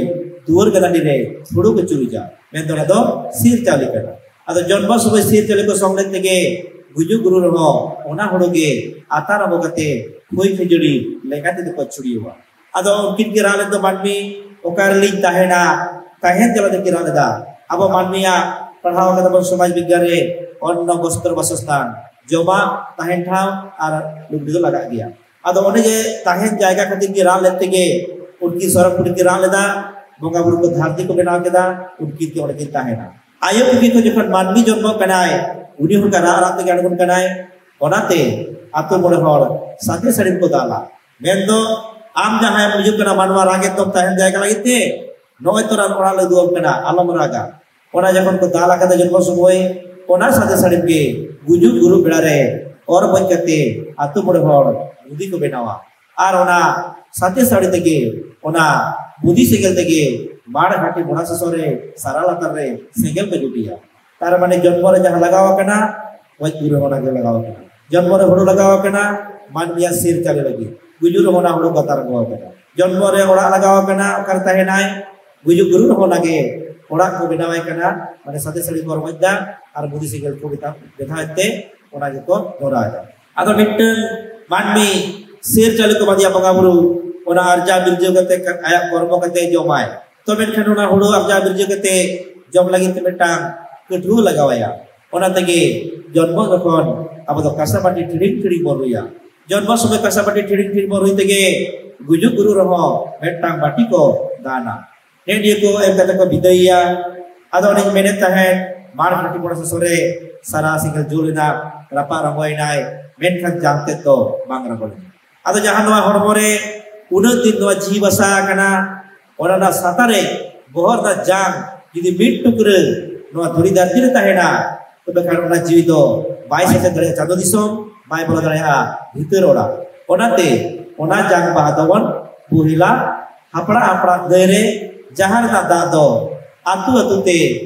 ᱫᱩᱣᱟᱹᱨ ᱜᱟᱱᱟᱰᱤ ᱨᱮ ᱦᱩᱲᱩ ᱠᱚ ᱪᱩᱨᱩᱡᱟ, ᱢᱮᱱᱫᱚ ᱚᱱᱟ ᱫᱚ ᱥᱤᱨ ᱪᱟᱣᱞᱮ ᱠᱟᱱᱟ᱾ ᱟᱫᱚ ᱡᱚᱱᱢᱚ ᱥᱚᱢᱚᱭ ᱥᱤᱨ ᱪᱟᱣᱞᱮ ᱠᱚ ᱥᱚᱝ ᱞᱮᱫ ᱛᱮᱜᱮ ᱜᱩᱡᱩᱜ ᱜᱩᱨᱩ ᱨᱮᱦᱚᱸ ᱚᱱᱟ ᱦᱩᱲᱩ ᱜᱮ ᱟᱛᱟᱨ ᱟᱵᱚ ᱠᱟᱛᱮ ᱠᱷᱚᱭ ᱠᱷᱟᱹᱡᱟᱹᱲᱤ ᱞᱮᱸᱜᱟ ᱛᱮᱫᱚ ᱠᱚ ᱪᱷᱩᱲᱭᱟᱹᱣᱟ᱾ ᱟᱫᱚ ᱩᱱᱠᱤᱱ ᱠᱤᱱ ᱨᱟᱜ ᱞᱮᱫ ᱫᱚ, ᱢᱟᱹᱱᱢᱤ ᱚᱠᱟ ᱨᱮᱞᱤᱧ ᱛᱟᱦᱮᱱᱟ, ᱛᱟᱦᱮᱱ ᱡᱟᱞᱟ ᱛᱮᱠᱤᱱ ᱨᱟᱜ ᱞᱮᱫᱟ᱾ ᱟᱵᱚ ᱢᱟᱹᱱᱢᱤᱭᱟᱜ ᱯᱟᱲᱦᱟᱣ ᱠᱟᱫᱟ ᱵᱚᱱ ᱥᱚᱢᱟᱡᱽ ᱵᱤᱜᱽᱜᱟᱱ ᱨᱮ, ᱚᱱᱱᱚ ᱵᱚᱥᱛᱨᱚ ᱵᱟᱥᱚᱥᱛᱷᱟᱱ, ᱡᱚᱢᱟᱜ, ᱛᱟᱦᱮᱱ ᱴᱷᱟᱶ ᱟᱨ ᱞᱩᱜᱽᱲᱤ ᱫᱚ ᱞᱟᱜᱟᱜ ᱜᱮᱭᱟ᱾ ᱟᱫᱚ ᱚᱱᱮ ᱡᱮ ᱛᱟᱦᱮᱱ ᱡᱟᱭᱜᱟ ᱠᱷᱟᱹᱛᱤᱨ ᱠᱤᱱ ᱨᱟᱜ ᱞᱮᱫ ᱛᱮᱜᱮ ᱩᱱᱠᱤᱱ ᱥᱚᱨᱚᱜᱽᱯᱩᱨᱤ ᱠᱤᱱ ᱨᱟᱜ ᱞᱮᱫᱟ, ᱵᱚᱸᱜᱟ ᱵᱩᱨᱩ ᱠᱚ ᱫᱷᱟᱹᱨᱛᱤ ᱠᱚ ᱵᱮᱱᱟᱣ ᱠᱮᱫᱟ, ᱩᱱᱠᱤᱱ ᱜᱮ ᱚᱸᱰᱮ ᱠᱤᱱ ᱛᱟᱦᱮᱱᱟ᱾ ᱟᱭᱳ ᱯᱩᱛᱷᱤ ᱠᱷᱚᱱ ᱡᱚᱠᱷᱚᱱ ᱢᱟᱹᱱᱢᱤ ᱡᱚᱱᱢᱚᱜ ᱠᱟᱱᱟᱭ, ᱩᱱᱤ ᱦᱚᱸ ᱚᱱᱠᱟ ᱨᱟᱜ ᱨᱟᱜ ᱛᱮᱜᱮ ᱟᱬᱜᱚᱱ ᱠᱟᱱᱟᱭ᱾ ᱚᱱᱟᱛᱮ ᱟᱛᱳ ᱢᱚᱬᱮ ᱦᱚᱲ ᱥᱟᱛᱮ ᱥᱟᱹᱲᱤᱢ ᱠᱚ ᱫᱟᱞᱟ᱾ ᱢᱮᱱᱫᱚ ᱟᱢ ᱡᱟᱦᱟᱸᱭᱮᱢ ᱦᱤᱡᱩᱜ ᱠᱟᱱᱟ ᱢᱟᱱᱣᱟ ᱨᱟᱜᱮᱫ ᱫᱚᱢ ᱛᱟᱦᱮᱱ ᱡᱟᱭᱜᱟ ᱞᱟᱹᱜᱤᱫ ᱛᱮ, ᱱᱚᱜᱼᱚᱭ ᱛᱚ ᱨᱟᱱ ᱚᱲᱟᱜ ᱞᱮ ᱩᱫᱩᱜ ᱟᱢ ᱠᱟᱱᱟ, ᱟᱞᱚᱢ ᱨᱟᱜᱟ᱾ ᱚᱱᱟ ᱡᱚᱠᱷᱚᱱ ᱠᱚ ᱫᱟᱞ ᱟᱠᱟᱫᱟ ᱡᱚᱱᱢᱚ ᱥᱚᱢᱚᱭ, ᱚᱱᱟ ᱥᱟᱛᱮ ᱥᱟᱹᱲᱤᱢ ᱜᱮ ᱜᱩᱡᱩᱜ ᱜᱩᱨᱩᱜ ᱵᱮᱲᱟ ᱨᱮ ᱚᱨ ᱵᱚᱡ ᱠᱟᱛᱮ ᱟᱹᱛᱩ ᱢᱚᱬᱮ ᱦᱚᱲ ᱵᱩᱫᱷᱤ ᱠᱚ ᱵᱮᱱᱟᱣᱟ᱾ ᱟᱨ ᱚᱱᱟ ᱥᱟᱛᱮ ᱥᱟᱹᱲᱤ ᱛᱮᱜᱮ, ᱚᱱᱟ ᱵᱩᱫᱷᱤ ᱥᱮᱸᱜᱮᱞ ᱛᱮᱜᱮ ᱢᱟᱲ ᱜᱷᱟᱴᱤ ᱢᱚᱲᱟ ᱥᱚᱥᱚ ᱨᱮ ᱥᱟᱨᱟ ᱞᱟᱛᱟᱨ ᱨᱮ ᱥᱮᱸᱜᱮᱞ ᱠᱚ ᱡᱩᱴᱤᱭᱟ᱾ ᱛᱟᱨ ᱢᱟᱱᱮ ᱡᱚᱱᱢᱚ ᱨᱮ ᱡᱟᱦᱟᱸ ᱞᱟᱜᱟᱣ ᱟᱠᱟᱱᱟ, ᱜᱚᱡ ᱜᱩᱨ ᱨᱮᱦᱚᱸ ᱚᱱᱟ ᱜᱮ ᱞᱟᱜᱟᱣ ᱟᱠᱟᱱᱟ᱾ ᱡᱚᱱᱢᱚ ᱨᱮ ᱦᱩᱲᱩ ᱞᱟᱜᱟᱣ ᱟᱠᱟᱱᱟ, ᱢᱟᱹᱱᱢᱤᱭᱟᱜ ᱥᱤᱨ ᱪᱟᱹᱞᱩ ᱞᱟᱹᱜᱤᱫ᱾ ᱜᱩᱡᱩᱜ ᱨᱮᱦᱚᱸ ᱚᱱᱟ ᱦᱩᱲᱩ ᱜᱟᱛᱟᱨ ᱟᱬᱜᱚ ᱟᱠᱟᱱᱟ᱾ ᱡᱚᱱᱢᱚ ᱨᱮ ᱚᱲᱟᱜ ᱞᱟᱜᱟᱣ ᱟᱠᱟᱱᱟ, ᱚᱠᱟᱨᱮ ᱛᱟᱦᱮᱱᱟᱭ? ᱜᱩᱡᱩᱜ ᱜᱩᱨᱩᱜ ᱨᱮᱦᱚᱸ ᱚᱱᱟᱜᱮ ᱚᱲᱟᱜ ᱠᱚ ᱵᱮᱱᱟᱣᱟᱭ ᱠᱟᱱᱟ, ᱢᱟᱱᱮ ᱥᱟᱛᱮ ᱥᱟᱹᱲᱤ ᱠᱚ ᱨᱚᱢᱚᱡ ᱫᱟ ᱟᱨ ᱵᱩᱫᱷᱤ ᱥᱮᱸᱜᱮᱞ ᱠᱚ ᱵᱮᱛᱟ-, ᱵᱮᱫᱷᱟᱣᱮᱫ ᱛᱮ ᱚᱱᱟ ᱜᱮᱠᱚ ᱫᱷᱚᱨᱟᱣ ᱮᱫᱟ᱾ ᱟᱫᱚ ᱢᱤᱫᱴᱟᱝ ᱢᱟᱹᱱᱢᱤ ᱥᱤᱨ ᱪᱟᱹᱞᱩ ᱠᱚ ᱵᱟᱫᱮᱭᱟ ᱵᱚᱸᱜᱟ ᱵᱩᱨᱩ, ᱚᱱᱟ ᱟᱨᱡᱟᱣ ᱵᱤᱨᱡᱟᱹᱣ ᱠᱟᱛᱮ ᱠᱟ-, ᱟᱭᱟᱜ ᱠᱚᱨᱢᱚ ᱠᱟᱛᱮ ᱡᱚᱢᱟᱭ᱾ ᱛᱚ ᱢᱮᱱᱠᱷᱟᱱ ᱚᱱᱟ ᱦᱩᱲᱩ ᱟᱨᱡᱟᱣ ᱵᱤᱨᱡᱟᱹᱣ ᱠᱟᱛᱮ ᱡᱚᱢ ᱞᱟᱹᱜᱤᱫ ᱛᱮ ᱢᱤᱫᱴᱟᱝ ᱠᱟᱹᱴᱷᱩᱣᱟᱹ ᱞᱟᱜᱟᱣᱟᱭᱟ᱾ ᱚᱱᱟ ᱛᱮᱜᱮ ᱡᱚᱱᱢᱚ ᱡᱚᱠᱷᱚᱱ ᱟᱵᱚ ᱫᱚ ᱠᱟᱸᱥᱟ ᱵᱟᱹᱴᱤ ᱴᱷᱤᱲᱤᱝ ᱴᱷᱤᱲᱤᱝ ᱵᱚᱱ ᱨᱩᱭᱟ᱾ ᱡᱚᱱᱢᱚ ᱥᱚᱢᱚᱭ ᱠᱟᱸᱥᱟ ᱵᱟᱹᱴᱤ ᱴᱷᱤᱲᱤᱝ ᱴᱷᱤᱲᱤᱝ ᱵᱚᱱ ᱨᱩᱭ ᱛᱮᱜᱮ ᱜᱩᱡᱩᱜ ᱜᱩᱨᱩ ᱨᱮᱦᱚᱸ ᱢᱤᱫᱴᱟᱝ ᱵᱟᱹᱴᱤ ᱠᱚ ᱫᱟᱱᱟ᱾ ᱱᱮᱜᱼᱮ ᱱᱤᱭᱟᱹ ᱠᱚ ᱮᱢ ᱠᱟᱛᱮ ᱠᱚ ᱵᱤᱫᱟᱹᱭᱮᱭᱟ᱾ ᱟᱫᱚ ᱚᱱᱮᱧ ᱢᱮᱱᱮᱫ ᱛᱟᱦᱮᱸᱫ, ᱢᱟᱲ ᱜᱷᱟᱴᱤ ᱢᱚᱲᱟ ᱥᱚᱥᱚ ᱨᱮ ᱥᱟᱨᱟ ᱥᱮᱸᱜᱮᱞ ᱡᱩᱞ ᱮᱱᱟ, ᱨᱟᱯᱟᱜ ᱨᱚᱝᱜᱚᱭᱮᱱᱟᱭ, ᱢᱮᱱᱠᱷᱟᱱ ᱡᱟᱝ ᱛᱮᱫ ᱫᱚ ᱵᱟᱝ ᱨᱚᱝᱜᱚ ᱞᱮᱱᱟ᱾ ᱟᱫᱚ ᱡᱟᱦᱟᱸ ᱱᱚᱣᱟ ᱦᱚᱲᱢᱚ ᱨᱮ ᱩᱱᱟᱹᱜ ᱫᱤᱱ ᱱᱚᱣᱟ ᱡᱤᱣᱤ ᱵᱟᱥᱟ ᱟᱠᱟᱱᱟ, ᱚᱱᱟ ᱨᱮᱱᱟᱜ ᱥᱟᱛᱟ ᱨᱮ ᱵᱚᱦᱚᱜ ᱨᱮᱱᱟᱜ ᱡᱟᱝ ᱡᱩᱫᱤ ᱢᱤᱫ ᱴᱩᱠᱨᱟᱹ ᱱᱚᱣᱟ ᱫᱷᱩᱲᱤ ᱫᱷᱟᱹᱨᱛᱤ ᱨᱮ ᱛᱟᱦᱮᱱᱟ, ᱛᱚᱵᱮ ᱠᱷᱟᱱ ᱚᱱᱟ ᱡᱤᱣᱤ ᱫᱚ ᱵᱟᱭ ᱥᱮᱴᱮᱨ ᱫᱟᱲᱮᱭᱟᱜᱼᱟ ᱪᱟᱸᱫᱚ ᱫᱤᱥᱚᱢ, ᱵᱟᱭ ᱵᱚᱞᱚ ᱫᱟᱲᱮᱭᱟᱜᱼᱟ ᱵᱷᱤᱛᱟᱹᱨ ᱚᱲᱟᱜ᱾ ᱚᱱᱟᱛᱮ ᱚᱱᱟ ᱡᱟᱝ ᱵᱟᱦᱟ ᱫᱚᱵᱚᱱ ᱵᱩᱦᱤᱞᱟ᱾ ᱦᱟᱯᱲᱟ ᱦᱟᱯᱲᱟ ᱫᱟᱹᱭ ᱨᱮ ᱡᱟᱦᱟᱸ ᱨᱮᱱᱟᱜ ᱫᱟᱜ ᱫᱚ ᱟᱹᱛᱩ ᱟᱹᱛᱩ ᱛᱮ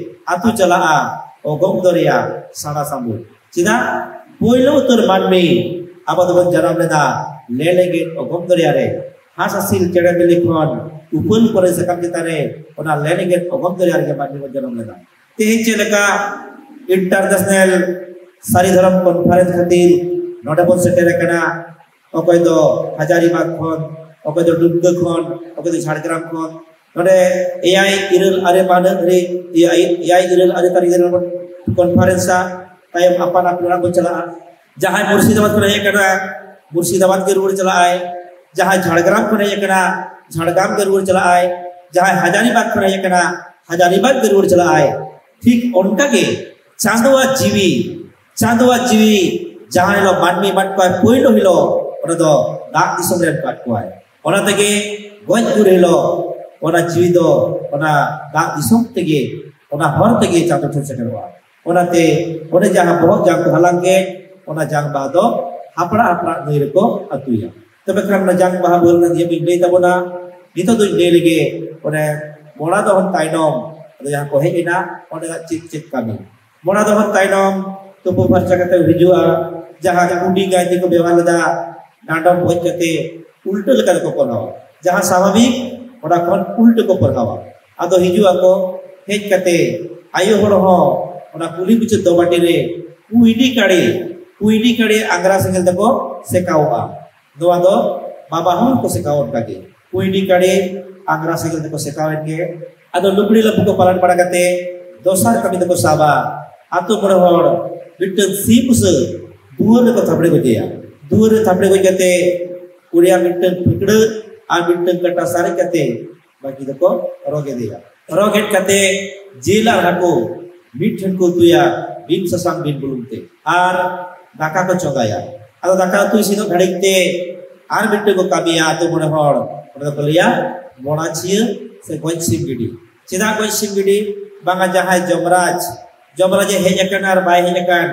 ᱟᱹᱛᱩ ᱪᱟᱞᱟᱜᱼᱟ, ᱚᱜᱚᱢ ᱫᱚᱨᱭᱟ ᱥᱟᱬᱟ ᱥᱟᱹᱢᱩᱫ᱾ ᱪᱮᱫᱟᱜ? ᱯᱳᱭᱞᱳ ᱩᱛᱟᱹᱨ ᱢᱟᱹᱱᱢᱤ ᱟᱵᱚ ᱫᱚᱵᱚᱱ ᱡᱟᱱᱟᱢ ᱞᱮᱱᱟ ᱞᱮᱞᱮᱜᱮᱫ ᱚᱜᱚᱢ ᱫᱚᱨᱭᱟ ᱨᱮ᱾ ᱦᱟᱸᱥ ᱦᱟᱹᱥᱤᱞ ᱪᱮᱬᱮ ᱵᱤᱞᱤ ᱠᱷᱚᱱ ᱩᱯᱟᱹᱞ ᱠᱚᱨᱮ ᱥᱟᱠᱟᱢ ᱪᱮᱛᱟᱱ ᱨᱮ ᱚᱱᱟ ᱞᱮᱞᱮᱜᱮᱫ ᱚᱜᱚᱢ ᱫᱚᱨᱭᱟ ᱨᱮᱜᱮ ᱢᱟᱹᱱᱢᱤ ᱵᱚᱱ ᱡᱟᱱᱟᱢ ᱞᱮᱱᱟ᱾ ᱛᱮᱦᱮᱧ ᱪᱮᱫ ᱞᱮᱠᱟ ᱤᱱᱴᱟᱨᱱᱮᱥᱱᱟᱞ ᱥᱟᱹᱨᱤ ᱫᱷᱚᱨᱚᱢ ᱠᱚᱱᱯᱷᱟᱨᱮᱱᱥ ᱠᱷᱟᱹᱛᱤᱨ ᱱᱚᱰᱮ ᱵᱚᱱ ᱥᱮᱴᱮᱨ ᱟᱠᱟᱱᱟ, ᱚᱠᱚᱭ ᱫᱚ ᱦᱟᱡᱟᱨᱤᱵᱟᱜᱽ ᱠᱷᱚᱱ, ᱚᱠᱚᱭ ᱫᱚ ᱰᱩᱢᱠᱟᱹ ᱠᱷᱚᱱ, ᱚᱠᱚᱭ ᱫᱚ ᱡᱷᱟᱲᱜᱨᱟᱢ ᱠᱷᱚᱱ᱾ ᱱᱚᱰᱮ ᱮᱭᱟᱭ ᱤᱨᱟᱹᱞ ᱟᱨᱮ ᱢᱟᱹᱦᱱᱟᱹ ᱨᱮ, ᱮᱭᱟᱭ, ᱮᱭᱟᱭ ᱤᱨᱟᱹᱞ ᱟᱨᱮ ᱛᱟᱹᱨᱤᱠᱷ ᱨᱮ ᱠᱚᱱᱯᱷᱟᱨᱮᱱᱥᱟ᱾ ᱛᱟᱭᱚᱢ ᱟᱯᱟᱱ ᱟᱹᱯᱤᱱ ᱚᱲᱟᱜ ᱵᱚᱱ ᱪᱟᱞᱟᱜᱼᱟ᱾ ᱡᱟᱦᱟᱸᱭ ᱢᱩᱨᱥᱤᱫᱟᱵᱟᱫᱽ ᱠᱷᱚᱱ ᱦᱮᱡ ᱟᱠᱟᱱᱟ, ᱢᱩᱨᱥᱤᱫᱟᱵᱟᱫᱽ ᱜᱮ ᱨᱩᱣᱟᱹᱲ ᱪᱟᱞᱟᱜᱼᱟᱭ᱾ ᱡᱟᱦᱟᱸᱭ ᱡᱷᱟᱲᱜᱨᱟᱢ ᱠᱷᱚᱱ ᱦᱮᱡ ᱟᱠᱟᱱᱟ, ᱡᱷᱟᱲᱜᱨᱟᱢ ᱜᱮ ᱨᱩᱣᱟᱹᱲ ᱪᱟᱞᱟᱜᱼᱟᱭ᱾ ᱡᱟᱦᱟᱸᱭ ᱦᱟᱡᱟᱨᱤᱵᱟᱜᱽ ᱠᱷᱚᱱ ᱦᱮᱡ ᱟᱠᱟᱱᱟ, ᱦᱟᱡᱟᱨᱤᱵᱟᱜᱽ ᱜᱮ ᱨᱩᱣᱟᱹᱲ ᱪᱟᱞᱟᱜᱼᱟᱭ᱾ ᱴᱷᱤᱠ ᱚᱱᱠᱟ ᱜᱮ ᱪᱟᱸᱫᱳᱣᱟᱜ ᱡᱤᱣᱤ, ᱪᱟᱸᱫᱳᱣᱟᱜ ᱡᱤᱣᱤ ᱡᱟᱦᱟᱸ ᱦᱤᱞᱳᱜ ᱢᱟᱹᱱᱢᱤ ᱮᱢᱟᱫ ᱠᱚᱣᱟᱭ ᱯᱳᱭᱞᱳ ᱦᱤᱞᱳᱜ, ᱚᱱᱟ ᱫᱚ ᱫᱟᱜ ᱫᱤᱥᱚᱢ ᱨᱮ ᱮᱢ ᱟᱠᱟᱫ ᱠᱚᱣᱟᱭ᱾ ᱚᱱᱟ ᱛᱮᱜᱮ ᱜᱚᱡ ᱜᱩᱨ ᱦᱤᱞᱳᱜ ᱚᱱᱟ ᱡᱤᱣᱤ ᱫᱚ ᱚᱱᱟ ᱫᱟᱜ ᱫᱤᱥᱚᱢ ᱛᱮᱜᱮ, ᱚᱱᱟ ᱦᱚᱨ ᱛᱮᱜᱮ ᱪᱟᱸᱫᱳ ᱴᱷᱮᱱ ᱥᱮᱴᱮᱨᱚᱜᱼᱟ᱾ ᱚᱱᱟᱛᱮ ᱚᱸᱰᱮ ᱡᱟᱦᱟᱸ ᱵᱚᱦᱚᱜ ᱡᱟᱝ ᱠᱚ ᱦᱟᱞᱟᱝ ᱠᱮᱫ, ᱚᱱᱟ ᱡᱟᱝ ᱵᱟᱦᱟ ᱫᱚ ᱦᱟᱯᱲᱟᱜ ᱦᱟᱯᱲᱟᱜ ᱱᱟᱹᱭ ᱨᱮᱠᱚ ᱟᱹᱛᱩᱭᱟ᱾ ᱛᱚᱵᱮ ᱠᱷᱟᱱ ᱚᱱᱟ ᱡᱟᱝ ᱵᱟᱦᱟ ᱵᱟᱹᱨ ᱨᱮᱱᱟᱜ ᱤᱭᱟᱹ ᱵᱟᱹᱧ ᱞᱟᱹᱭ ᱛᱟᱵᱚᱱᱟ᱾ ᱱᱤᱛᱚᱜ ᱫᱚᱧ ᱞᱟᱹᱭ ᱞᱮᱜᱮ, ᱚᱱᱮ ᱢᱚᱲᱟ ᱫᱚᱦᱚᱱ ᱛᱟᱭᱱᱚᱢ ᱟᱫᱚ ᱡᱟᱦᱟᱸ ᱠᱚ ᱦᱮᱡ ᱮᱱᱟ, ᱚᱸᱰᱮᱱᱟᱜ ᱪᱮᱫ ᱪᱮᱫ ᱠᱟᱹᱢᱤ᱾ ᱢᱚᱲᱟ ᱫᱚᱦᱚᱱ ᱛᱟᱭᱱᱚᱢ ᱛᱩᱯᱩ ᱯᱷᱟᱨᱪᱟ ᱠᱟᱛᱮ ᱦᱤᱡᱩᱜᱼᱟ᱾ ᱡᱟᱦᱟᱸ ᱠᱩᱰᱤ ᱜᱟᱭᱛᱤ ᱠᱚ ᱵᱮᱣᱦᱟᱨ ᱞᱮᱫᱟ, ᱰᱟᱸᱰᱚᱢ ᱵᱚᱡ ᱠᱟᱛᱮ ᱩᱞᱴᱟᱹ ᱞᱮᱠᱟ ᱛᱮᱠᱚ ᱯᱚᱨᱦᱟᱣᱟ᱾ ᱡᱟᱦᱟᱸ ᱥᱟᱵᱷᱟᱵᱤᱠ, ᱚᱱᱟ ᱠᱷᱚᱱ ᱩᱞᱴᱟᱹ ᱠᱚ ᱯᱚᱨᱦᱟᱣᱟ᱾ ᱟᱫᱚ ᱦᱤᱡᱩᱜ ᱟᱠᱚ, ᱦᱮᱡ ᱠᱟᱛᱮ ᱟᱭᱳ ᱦᱚᱲ ᱦᱚᱸ ᱚᱱᱟ ᱠᱩᱞᱦᱤ ᱢᱩᱪᱟᱹᱫ ᱫᱚᱵᱟᱴᱤ ᱨᱮ ᱠᱩᱭᱰᱤ ᱠᱟᱲᱮ, ᱠᱩᱭᱰᱤ ᱠᱟᱲᱮ ᱟᱝᱜᱽᱨᱟ ᱥᱮᱸᱜᱮᱞ ᱛᱮᱠᱚ ᱥᱮᱠᱟᱣᱚᱜᱼᱟ᱾ ᱱᱚᱣᱟ ᱫᱚ ᱵᱟᱵᱟ ᱦᱚᱸ ᱠᱚ ᱥᱮᱠᱟᱣ ᱚᱱᱠᱟ ᱜᱮ, ᱠᱩᱭᱰᱤ ᱠᱟᱲᱮ ᱟᱝᱜᱽᱨᱟ ᱥᱮᱸᱜᱮᱞ ᱛᱮᱠᱚ ᱥᱮᱠᱟᱣ ᱮᱱ ᱜᱮ᱾ ᱟᱫᱚ ᱞᱩᱜᱽᱲᱤ ᱞᱟᱯᱚ ᱠᱚ ᱯᱟᱞᱚᱱ ᱵᱟᱲᱟ ᱠᱟᱛᱮ ᱫᱚᱥᱟᱨ ᱠᱟᱹᱢᱤ ᱫᱚᱠᱚ ᱥᱟᱵᱟ᱾ ᱟᱛᱳ ᱢᱚᱬᱮ ᱦᱚᱲ ᱢᱤᱫᱴᱟᱝ ᱥᱤᱢ ᱵᱩᱥᱟᱹᱜ ᱫᱩᱣᱟᱹᱨ ᱨᱮᱠᱚ ᱛᱷᱟᱯᱲᱮ ᱜᱚᱡᱮᱭᱟ᱾ ᱫᱩᱣᱟᱹᱨ ᱨᱮ ᱛᱷᱟᱯᱲᱮ ᱜᱚᱡ ᱠᱟᱛᱮ ᱩᱱᱤᱭᱟᱜ ᱢᱤᱫᱴᱟᱝ ᱯᱷᱟᱹᱠᱲᱟᱹ ᱟᱨ ᱢᱤᱫᱴᱟᱝ ᱠᱟᱴᱟ ᱥᱟᱨᱮᱡ ᱠᱟᱛᱮ ᱵᱟᱹᱠᱤ ᱫᱚᱠᱚ ᱨᱚ ᱜᱮᱫᱮᱭᱟ᱾ ᱨᱚ ᱜᱮᱫ ᱠᱟᱛᱮ ᱡᱤᱞ ᱟᱨ ᱦᱟᱹᱠᱩ ᱢᱤᱫ ᱴᱷᱮᱱ ᱠᱚ ᱩᱛᱩᱭᱟ, ᱵᱤᱱ ᱥᱟᱥᱟᱝ ᱵᱤᱱ ᱵᱩᱞᱩᱝ ᱛᱮ, ᱟᱨ ᱫᱟᱠᱟ ᱠᱚ ᱪᱚᱸᱫᱟᱭᱟ᱾ ᱟᱫᱚ ᱫᱟᱠᱟ ᱩᱛᱩ ᱤᱥᱤᱱᱚᱜ ᱜᱷᱟᱹᱲᱤᱡ ᱛᱮ ᱟᱨ ᱢᱤᱫᱴᱟᱝ ᱠᱚ ᱠᱟᱹᱢᱤᱭᱟ ᱟᱛᱳ ᱢᱚᱬᱮ ᱦᱚᱲ, ᱚᱸᱰᱮ ᱫᱚᱠᱚ ᱞᱟᱹᱭᱟ ᱢᱚᱲᱟᱪᱤᱭᱟᱹ ᱥᱮ ᱜᱚᱡ ᱥᱤᱢ ᱜᱤᱰᱤ᱾ ᱪᱮᱫᱟᱜ ᱜᱚᱡ ᱥᱤᱢ ᱜᱤᱰᱤ? ᱵᱟᱝᱟ, ᱡᱟᱦᱟᱸᱭ ᱡᱚᱢᱨᱟᱡᱽ, ᱡᱚᱢᱨᱟᱡᱽ ᱮ ᱦᱮᱡ ᱟᱠᱟᱱ ᱟᱨ ᱵᱟᱭ ᱦᱮᱡ ᱟᱠᱟᱱ,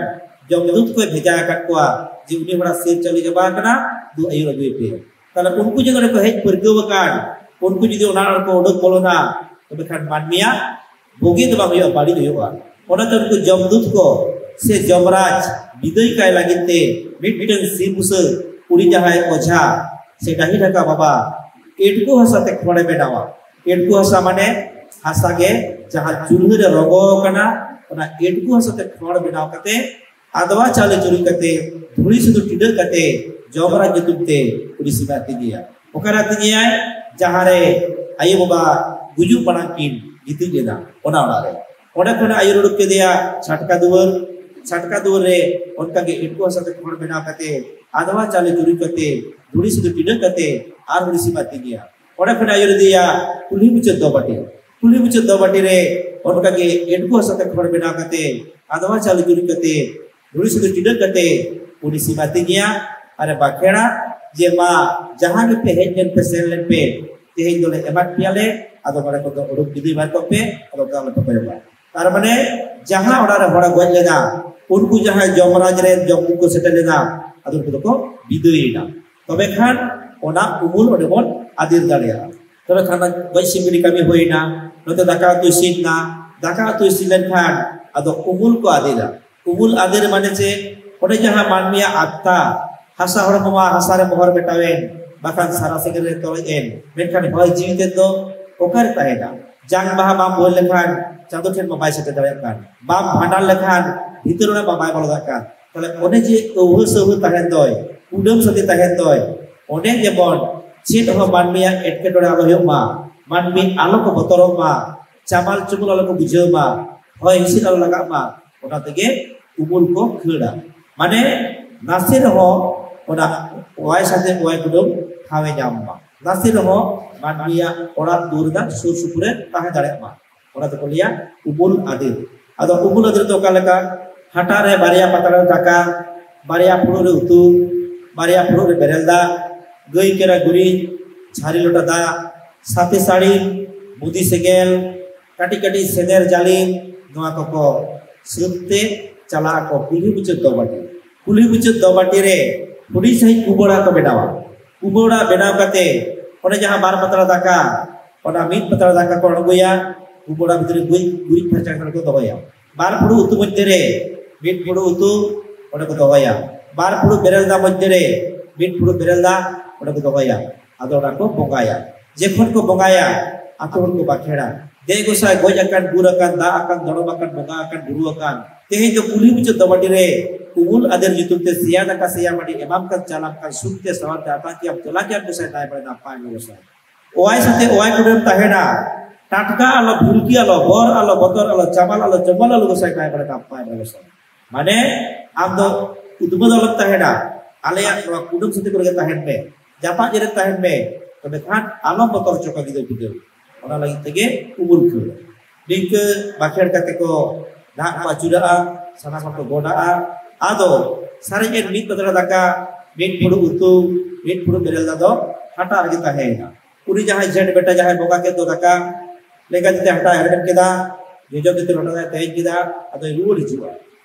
ᱡᱚᱢᱫᱩᱛ ᱠᱚᱭ ᱵᱷᱮᱡᱟ ᱟᱠᱟᱫ ᱠᱚᱣᱟ ᱡᱮ ᱩᱱᱤ ᱦᱚᱲᱟᱜ ᱥᱤᱨ ᱪᱟᱹᱞᱩ ᱪᱟᱵᱟ ᱟᱠᱟᱱᱟ, ᱫᱩ ᱟᱹᱭᱩᱨ ᱟᱹᱜᱩᱭ ᱯᱮ᱾ ᱛᱟᱦᱞᱮ ᱩᱱᱠᱩ ᱡᱩᱫᱤ ᱚᱸᱰᱮ ᱠᱚ ᱦᱮᱡ ᱯᱟᱹᱨᱠᱟᱹᱣ ᱟᱠᱟᱱ, ᱩᱱᱠᱩ ᱡᱩᱫᱤ ᱚᱱᱟ ᱚᱲᱟᱜ ᱨᱮᱠᱚ ᱩᱰᱩᱠ ᱵᱚᱞᱚᱱᱟ, ᱛᱚᱵᱮ ᱠᱷᱟᱱ ᱢᱟᱹᱱᱢᱤᱭᱟᱜ ᱵᱩᱜᱤ ᱫᱚ ᱵᱟᱝ ᱦᱩᱭᱩᱜᱼᱟ, ᱵᱟᱹᱲᱤᱡ ᱦᱩᱭᱩᱜᱼᱟ᱾ ᱚᱱᱟᱛᱮ ᱩᱱᱠᱩ ᱡᱚᱢᱫᱩᱛ ᱠᱚ ᱥᱮ ᱡᱚᱢᱨᱟᱡᱽ ᱵᱤᱫᱟᱹᱭ ᱠᱟᱭ ᱞᱟᱹᱜᱤᱫ ᱛᱮ ᱢᱤᱫ ᱢᱤᱫᱴᱟᱝ ᱥᱤᱢ ᱵᱩᱥᱟᱹᱜ ᱩᱱᱤ ᱡᱟᱦᱟᱸᱭ ᱚᱡᱷᱟ ᱥᱮ ᱰᱟᱹᱦᱤ ᱰᱷᱟᱠᱟ ᱵᱟᱵᱟ ᱮᱴᱠᱩ ᱦᱟᱥᱟ ᱛᱮ ᱠᱷᱚᱲᱮ ᱵᱮᱱᱟᱣᱟ᱾ ᱮᱴᱠᱩ ᱦᱟᱥᱟ ᱢᱟᱱᱮ ᱦᱟᱥᱟ ᱜᱮ ᱡᱟᱦᱟᱸ ᱪᱩᱞᱦᱟᱹ ᱨᱮ ᱨᱚᱸᱜᱚ ᱟᱠᱟᱱᱟ, ᱚᱱᱟ ᱮᱴᱠᱩ ᱦᱟᱥᱟ ᱛᱮ ᱠᱷᱚᱲ ᱵᱮᱱᱟᱣ ᱠᱟᱛᱮ ᱟᱫᱣᱟ ᱪᱟᱣᱞᱮ ᱪᱩᱨᱩᱡ ᱠᱟᱛᱮ, ᱫᱷᱩᱲᱤ ᱥᱩᱫᱷᱩ ᱴᱤᱰᱟᱹᱜ ᱠᱟᱛᱮ ᱡᱚᱢᱨᱟᱡᱽ ᱧᱩᱛᱩᱢ ᱛᱮ ᱩᱱᱤ ᱥᱤᱢᱮ ᱟᱹᱛᱤᱧᱮᱭᱟ᱾ ᱚᱠᱟᱨᱮ ᱟᱹᱛᱤᱧᱮᱭᱟᱭ? ᱡᱟᱦᱟᱸᱨᱮ ᱟᱭᱳ ᱵᱟᱵᱟ ᱜᱩᱡᱩᱜ ᱢᱟᱲᱟᱝ ᱠᱤᱱ ᱜᱤᱛᱤᱡ ᱞᱮᱱᱟ, ᱚᱱᱟ ᱚᱲᱟᱜ ᱨᱮ᱾ ᱚᱸᱰᱮ ᱠᱷᱚᱱ ᱟᱹᱭᱩᱨ ᱩᱰᱩᱠ ᱠᱮᱫᱮᱭᱟ ᱪᱷᱟᱴᱠᱟ ᱫᱩᱣᱟᱹᱨ᱾ ᱪᱷᱟᱴᱠᱟ ᱫᱩᱣᱟᱹᱨ ᱨᱮ ᱚᱱᱠᱟᱜᱮ ᱮᱴᱠᱩ ᱦᱟᱥᱟ ᱛᱮ ᱠᱷᱚᱲ ᱵᱮᱱᱟᱣ ᱠᱟᱛᱮ, ᱟᱫᱣᱟ ᱪᱟᱣᱞᱮ ᱪᱩᱨᱩᱡ ᱠᱟᱛᱮ, ᱫᱷᱩᱲᱤ ᱥᱩᱫᱷᱩ ᱴᱤᱰᱟᱹᱜ ᱠᱟᱛᱮ ᱟᱨ ᱩᱱᱤ ᱥᱤᱢᱮ ᱟᱹᱛᱤᱧᱮᱭᱟ᱾ ᱚᱸᱰᱮ ᱠᱷᱚᱱ ᱟᱹᱭᱩᱨ ᱤᱫᱤᱭᱟ ᱠᱩᱞᱦᱤ ᱢᱩᱪᱟᱹᱫ ᱫᱚᱵᱟᱴᱤ᱾ ᱠᱩᱞᱦᱤ ᱢᱩᱪᱟᱹᱫ ᱫᱚᱵᱟᱴᱤ ᱨᱮ ᱚᱱᱠᱟᱜᱮ ᱮᱴᱠᱩ ᱦᱟᱥᱟ ᱛᱮ ᱠᱷᱚᱲ ᱵᱮᱱᱟᱣ ᱠᱟᱛᱮ, ᱟᱫᱣᱟ ᱪᱟᱣᱞᱮ ᱪᱩᱨᱩᱡ ᱠᱟᱛᱮ, ᱫᱷᱩᱲᱤ ᱥᱩᱫᱷᱩ ᱴᱤᱰᱟᱹᱜ ᱠᱟᱛᱮ ᱩᱱᱤ ᱥᱤᱢ ᱟᱹᱛᱤᱧᱮᱭᱟ᱾ ᱟᱨᱮ ᱵᱟᱠᱷᱮᱲᱟ ᱡᱮ, "ᱢᱟ, ᱡᱟᱦᱟᱸ ᱜᱮᱯᱮ ᱦᱮᱡ ᱞᱮᱱ ᱯᱮ, ᱥᱮᱱ ᱞᱮᱱ ᱯᱮ, ᱛᱮᱦᱮᱧ ᱫᱚᱞᱮ ᱮᱢᱟᱫ ᱯᱮᱭᱟᱞᱮ, ᱟᱫᱚ ᱱᱚᱰᱮ ᱠᱷᱚᱱ ᱫᱚ ᱩᱰᱩᱠ ᱜᱤᱰᱤ ᱵᱟᱭ ᱠᱚᱜ ᱯᱮ, ᱟᱫᱚ ᱚᱠᱟ ᱦᱚᱸ ᱟᱞᱚᱯᱮ ᱠᱚᱭᱚᱜᱟ᱾" ᱛᱟᱨ ᱢᱟᱱᱮ ᱡᱟᱦᱟᱸ ᱚᱲᱟᱜ ᱨᱮ ᱦᱚᱲᱮ ᱜᱚᱡ ᱞᱮᱱᱟ, ᱩᱱᱠᱩ ᱡᱟᱦᱟᱸᱭ ᱡᱚᱢᱨᱟᱡᱽ ᱨᱮ ᱡᱚᱢ ᱧᱩ ᱠᱚ ᱥᱮᱴᱮᱨ ᱞᱮᱱᱟ, ᱟᱫᱚ ᱩᱱᱠᱩ ᱫᱚᱠᱚ ᱵᱤᱫᱟᱹᱭᱮᱱᱟ᱾ ᱛᱚᱵᱮ ᱠᱷᱟᱱ ᱚᱱᱟ ᱩᱢᱩᱞ ᱚᱸᱰᱮ ᱵᱚᱱ ᱟᱫᱮᱨ ᱫᱟᱲᱮᱭᱟᱜᱼᱟ᱾ ᱛᱚᱵᱮ ᱠᱷᱟᱱ ᱜᱚᱡ ᱥᱤᱢ ᱵᱤᱰᱤ ᱠᱟᱹᱢᱤ ᱦᱩᱭᱱᱟ, ᱱᱚᱛᱮ ᱫᱟᱠᱟ ᱩᱛᱩ ᱤᱥᱤᱱ ᱮᱱᱟ, ᱫᱟᱠᱟ ᱩᱛᱩ ᱤᱥᱤᱱ ᱞᱮᱱᱠᱷᱟᱱ ᱟᱫᱚ ᱩᱢᱩᱞ ᱠᱚ ᱟᱫᱮᱨᱟ᱾ ᱩᱢᱩᱞ ᱟᱫᱮᱨ ᱢᱟᱱᱮ ᱪᱮᱫ? ᱚᱸᱰᱮ ᱡᱟᱦᱟᱸ ᱢᱟᱹᱱᱢᱤᱭᱟᱜ ᱟᱛᱛᱟ, ᱦᱟᱥᱟ ᱦᱚᱲᱢᱚ ᱢᱟ ᱦᱟᱥᱟ ᱨᱮ ᱢᱚᱦᱚᱨ ᱢᱮᱴᱟᱣᱮᱱ, ᱵᱟᱠᱷᱟᱱ ᱥᱟᱨᱟ ᱥᱮᱸᱜᱮᱞ ᱨᱮ ᱛᱚᱨᱚᱡ ᱮᱱ, ᱢᱮᱱᱠᱷᱟᱱ ᱦᱚᱭ ᱡᱤᱣᱤ ᱛᱮᱫ ᱫᱚ ᱚᱠᱟᱨᱮ ᱛᱟᱦᱮᱱᱟ? ᱡᱟᱝ ᱵᱟᱦᱟ ᱵᱟᱢ ᱵᱚᱦᱮᱞ ᱞᱮᱠᱷᱟᱱ ᱪᱟᱸᱫᱚ ᱴᱷᱮᱱ ᱢᱟ ᱵᱟᱭ ᱥᱮᱴᱮᱨ ᱫᱟᱲᱮᱭᱟᱜ ᱠᱟᱱ, ᱵᱟᱢ ᱵᱷᱟᱸᱰᱟᱱ ᱞᱮᱠᱷᱟᱱ ᱵᱷᱤᱛᱟᱹᱨ ᱚᱲᱟᱜ ᱢᱟ ᱵᱟᱭ ᱵᱚᱞᱚ ᱫᱟᱲᱮᱭᱟᱜ ᱠᱟᱱ᱾ ᱛᱟᱦᱞᱮ ᱚᱱᱮ ᱡᱮ ᱟᱹᱣᱦᱟᱹ ᱥᱟᱹᱣᱦᱟᱹ ᱛᱟᱦᱮᱱ ᱫᱚᱭ, ᱠᱩᱰᱟᱹᱢ ᱥᱟᱹᱛᱮ ᱛᱟᱦᱮᱱ ᱫᱚᱭ, ᱚᱸᱰᱮ ᱡᱮᱢᱚᱱ ᱪᱮᱫ ᱦᱚᱸ ᱢᱟᱹᱱᱢᱤᱭᱟᱜ ᱮᱴᱠᱮᱴᱚᱬᱮ ᱟᱞᱚ ᱦᱩᱭᱩᱜ ᱢᱟ, ᱢᱟᱹᱱᱢᱤ ᱟᱞᱚ ᱠᱚ ᱵᱚᱛᱚᱨᱚᱜ ᱢᱟ, ᱪᱟᱢᱟᱞ ᱪᱩᱢᱩᱞ ᱟᱞᱚ ᱠᱚ ᱵᱩᱡᱷᱟᱹᱣ ᱢᱟ, ᱦᱚᱭ ᱦᱤᱸᱥᱤᱫ ᱟᱞᱚ ᱞᱟᱜᱟᱜ ᱢᱟ, ᱚᱱᱟ ᱛᱮᱜᱮ ᱩᱢᱩᱞ ᱠᱚ ᱠᱷᱟᱹᱲᱟ᱾ ᱢᱟᱱᱮ ᱱᱟᱥᱮ ᱨᱮᱦᱚᱸ ᱚᱱᱟ ᱚᱣᱟᱭ ᱥᱟᱛᱮ ᱚᱣᱟᱭ ᱠᱩᱰᱟᱹᱢ ᱴᱷᱟᱶ ᱮ ᱧᱟᱢ ᱢᱟ, ᱱᱟᱥᱮ ᱨᱮᱦᱚᱸ ᱢᱟᱹᱱᱢᱤᱭᱟᱜ ᱚᱲᱟᱜ ᱫᱩᱣᱟᱹᱨ ᱨᱮᱱᱟᱜ ᱥᱩᱨ ᱥᱩᱯᱩᱨ ᱨᱮ ᱛᱟᱦᱮᱸ ᱫᱟᱲᱮᱭᱟᱜ ᱢᱟ, ᱚᱱᱟ ᱫᱚᱠᱚ ᱞᱟᱹᱭᱟ ᱩᱢᱩᱞ ᱟᱫᱮᱨ᱾ ᱟᱫᱚ ᱩᱢᱩᱞ ᱟᱫᱮᱨ ᱫᱚ ᱚᱠᱟ ᱞᱮᱠᱟ? ᱦᱟᱴᱟᱜ ᱨᱮ ᱵᱟᱨᱭᱟ ᱯᱟᱛᱲᱟ ᱫᱟᱠᱟ, ᱵᱟᱨᱭᱟ ᱯᱷᱩᱲᱩᱜ ᱨᱮ ᱩᱛᱩ, ᱵᱟᱨᱭᱟ ᱯᱷᱩᱲᱩᱜ ᱨᱮ ᱵᱮᱨᱮᱞ ᱫᱟᱜ, ᱜᱟᱹᱭ ᱠᱮᱨᱟ ᱜᱩᱨᱤᱡ, ᱡᱷᱟᱹᱨᱤ ᱞᱚᱴᱟ ᱫᱟᱜ, ᱥᱟᱛᱮ ᱥᱟᱹᱲᱤᱢ, ᱵᱩᱫᱤ ᱥᱮᱸᱜᱮᱞ, ᱠᱟᱹᱴᱤᱡ ᱠᱟᱹᱴᱤᱡ ᱥᱮᱸᱜᱮᱞ ᱡᱟᱹᱞᱤᱢ, ᱱᱚᱣᱟ ᱠᱚᱠᱚ ᱥᱟᱹᱛ ᱛᱮ ᱪᱟᱞᱟᱜ ᱟᱠᱚ ᱠᱩᱞᱦᱤ ᱢᱩᱪᱟᱹᱫ ᱫᱚᱵᱟᱴᱤ᱾ ᱠᱩᱞᱦᱤ ᱢᱩᱪᱟᱹᱫ ᱫᱚᱵᱟᱴᱤ ᱨᱮ ᱦᱩᱰᱤᱧ ᱥᱟᱺᱦᱤᱡ ᱠᱩᱵᱟᱹᱲᱟ ᱠᱚ ᱵᱮᱱᱟᱣᱟ᱾ ᱠᱩᱵᱟᱹᱲᱟ ᱵᱮᱱᱟᱣ ᱠᱟᱛᱮ ᱚᱸᱰᱮ ᱡᱟᱦᱟᱸ ᱵᱟᱨ ᱯᱟᱛᱲᱟ ᱫᱟᱠᱟ, ᱚᱱᱟ ᱢᱤᱫ ᱯᱟᱛᱲᱟ ᱫᱟᱠᱟ ᱠᱚ ᱟᱬᱜᱚᱭᱟ, ᱠᱩᱵᱟᱹᱲᱟ ᱵᱷᱤᱛᱨᱤ ᱜᱩᱨᱤᱡ, ᱜᱩᱨᱤᱡ ᱯᱷᱟᱨᱪᱟ ᱠᱟᱛᱮ ᱠᱚ ᱫᱚᱦᱚᱭᱟ᱾ ᱵᱟᱨ ᱯᱷᱩᱲᱩᱜ ᱩᱛᱩ ᱢᱚᱫᱽᱫᱷᱮ ᱨᱮ ᱢᱤᱫ ᱯᱷᱩᱲᱩᱜ ᱩᱛᱩ ᱚᱸᱰᱮ ᱠᱚ ᱫᱚᱦᱚᱭᱟ᱾ ᱵᱟᱨ ᱯᱷᱩᱲᱩᱜ ᱵᱮᱨᱮᱞ ᱫᱟᱜ ᱢᱚᱫᱽᱫᱷᱮ ᱨᱮ ᱢᱤᱫ ᱯᱷᱩᱲᱩᱜ ᱵᱮᱨᱮᱞ ᱫᱟᱜ ᱚᱸᱰᱮ ᱠᱚ ᱫᱚᱦᱚᱭᱟ᱾ ᱟᱫᱚ ᱚᱱᱟ ᱠᱚ ᱵᱚᱸᱜᱟᱭᱟ᱾ ᱡᱚᱠᱷᱚᱱ ᱠᱚ ᱵᱚᱸᱜᱟᱭᱟ, ᱟᱛᱳ ᱦᱚᱲ ᱠᱚ ᱵᱟᱠᱷᱮᱲᱟ, "ᱫᱮ ᱜᱚᱸᱥᱟᱭ, ᱜᱚᱡ ᱟᱠᱟᱱ, ᱜᱩᱨ ᱟᱠᱟᱱ, ᱫᱟᱜ ᱟᱠᱟᱱ, ᱫᱚᱲᱚᱢ ᱟᱠᱟᱱ, ᱵᱚᱸᱜᱟ ᱟᱠᱟᱱ, ᱵᱩᱨᱩ ᱟᱠᱟᱱ, ᱛᱮᱦᱮᱧ ᱫᱚ ᱠᱩᱞᱦᱤ ᱢᱩᱪᱟᱹᱫ ᱫᱚᱵᱟᱴᱤ ᱨᱮ ᱩᱢᱩᱞ ᱟᱫᱮᱨ ᱧᱩᱛᱩᱢ ᱛᱮ ᱥᱮᱭᱟ ᱫᱟᱠᱟ, ᱥᱮᱭᱟ ᱢᱟᱹᱰᱤ ᱮᱢᱟᱢ ᱠᱟᱱ, ᱪᱟᱞᱟᱢ ᱠᱟᱱ, ᱥᱩᱠ ᱛᱮ ᱥᱟᱶᱟᱨ ᱛᱮ ᱟᱛᱟᱝ ᱠᱮᱭᱟᱢ, ᱫᱮᱞᱟ ᱠᱮᱭᱟᱢ ᱜᱚᱸᱥᱟᱭ, ᱱᱟᱭ ᱵᱟᱲᱮ ᱱᱟᱯᱟᱭ ᱢᱮ ᱜᱚᱸᱥᱟᱭ᱾" ᱚᱣᱟᱭ ᱥᱟᱛᱮ ᱚᱣᱟᱭ ᱠᱩᱰᱟᱹᱢ ᱛᱟᱦᱮᱱᱟ, ᱴᱟᱴᱠᱟ ᱟᱞᱚ, ᱵᱷᱩᱞᱠᱤ ᱟᱞᱚ, ᱵᱚᱨ ᱟᱞᱚ, ᱵᱚᱛᱚᱨ ᱟᱞᱚ, ᱪᱟᱢᱟᱞ ᱟᱞᱚ, ᱪᱚᱢᱵᱚᱞ ᱟᱞᱚ ᱜᱚᱸᱥᱟᱭ, ᱱᱟᱭ ᱵᱟᱲᱮ ᱱᱟᱯᱟᱭ ᱢᱮ ᱜᱚᱸᱥᱟᱭ᱾ ᱢᱟᱱᱮ ᱟᱢ ᱫᱚ ᱩᱫᱽᱢᱟᱹ ᱫᱚ ᱟᱞᱚᱢ ᱛᱟᱦᱮᱱᱟ, ᱟᱞᱮᱭᱟᱜ ᱱᱚᱣᱟ ᱠᱩᱰᱟᱹᱢ ᱥᱟᱛᱮ ᱠᱚᱨᱮ ᱜᱮ ᱛᱟᱦᱮᱱ ᱢᱮ, ᱡᱟᱯᱟᱜ ᱡᱮᱨᱮᱫ ᱛᱟᱦᱮᱱ ᱢᱮ, ᱛᱚᱵᱮ ᱠᱷᱟᱱ ᱟᱞᱚᱢ ᱵᱚᱛᱚᱨ ᱦᱚᱪᱚ ᱠᱚᱣᱟ ᱜᱤᱫᱟᱹᱨ ᱯᱤᱫᱟᱹᱨ᱾ ᱚᱱᱟ ᱞᱟᱹᱜᱤᱫ ᱛᱮᱜᱮ ᱩᱢᱩᱞ ᱠᱷᱟᱹᱲ᱾ ᱱᱤᱝᱠᱟᱹ ᱵᱟᱠᱷᱮᱲ ᱠᱟᱛᱮ ᱠᱚ ᱱᱟᱦᱟᱜ ᱠᱚ ᱟᱹᱪᱩᱨᱟᱜᱼᱟ, ᱥᱟᱱᱟᱢ ᱦᱚᱲ ᱠᱚ ᱜᱚᱰᱟᱜᱼᱟ᱾ ᱟᱫᱚ ᱥᱟᱨᱮᱡ ᱮᱱ ᱢᱤᱫ ᱯᱟᱛᱲᱟ ᱫᱟᱠᱟ, ᱢᱤᱫ ᱯᱷᱩᱲᱩᱜ ᱩᱛᱩ, ᱢᱤᱫ ᱯᱷᱩᱲᱩᱜ ᱵᱮᱨᱮᱞ ᱫᱟᱜ ᱫᱚ ᱦᱟᱴᱟᱜ ᱨᱮᱜᱮ ᱛᱟᱦᱮᱸᱭᱮᱱᱟ᱾ ᱩᱱᱤ ᱡᱟᱦᱟᱸᱭ ᱡᱷᱮᱸᱴ ᱵᱮᱴᱟ ᱡᱟᱦᱟᱸᱭ ᱵᱚᱸᱜᱟ ᱠᱮᱫ ᱫᱚ ᱫᱟᱠᱟ, ᱞᱮᱸᱜᱟ ᱛᱤ ᱛᱮ ᱦᱟᱴᱟᱜ ᱮ ᱦᱮᱨᱢᱮᱫ ᱠᱮᱫᱟ, ᱡᱚᱡᱚᱢ ᱛᱤ ᱛᱮ ᱞᱚᱴᱟ ᱫᱟᱜ ᱮ ᱛᱮᱧ ᱠᱮᱫᱟ, ᱟᱫᱚᱭ ᱨᱩᱣᱟᱹᱲ ᱦᱤᱡᱩᱜᱼᱟ᱾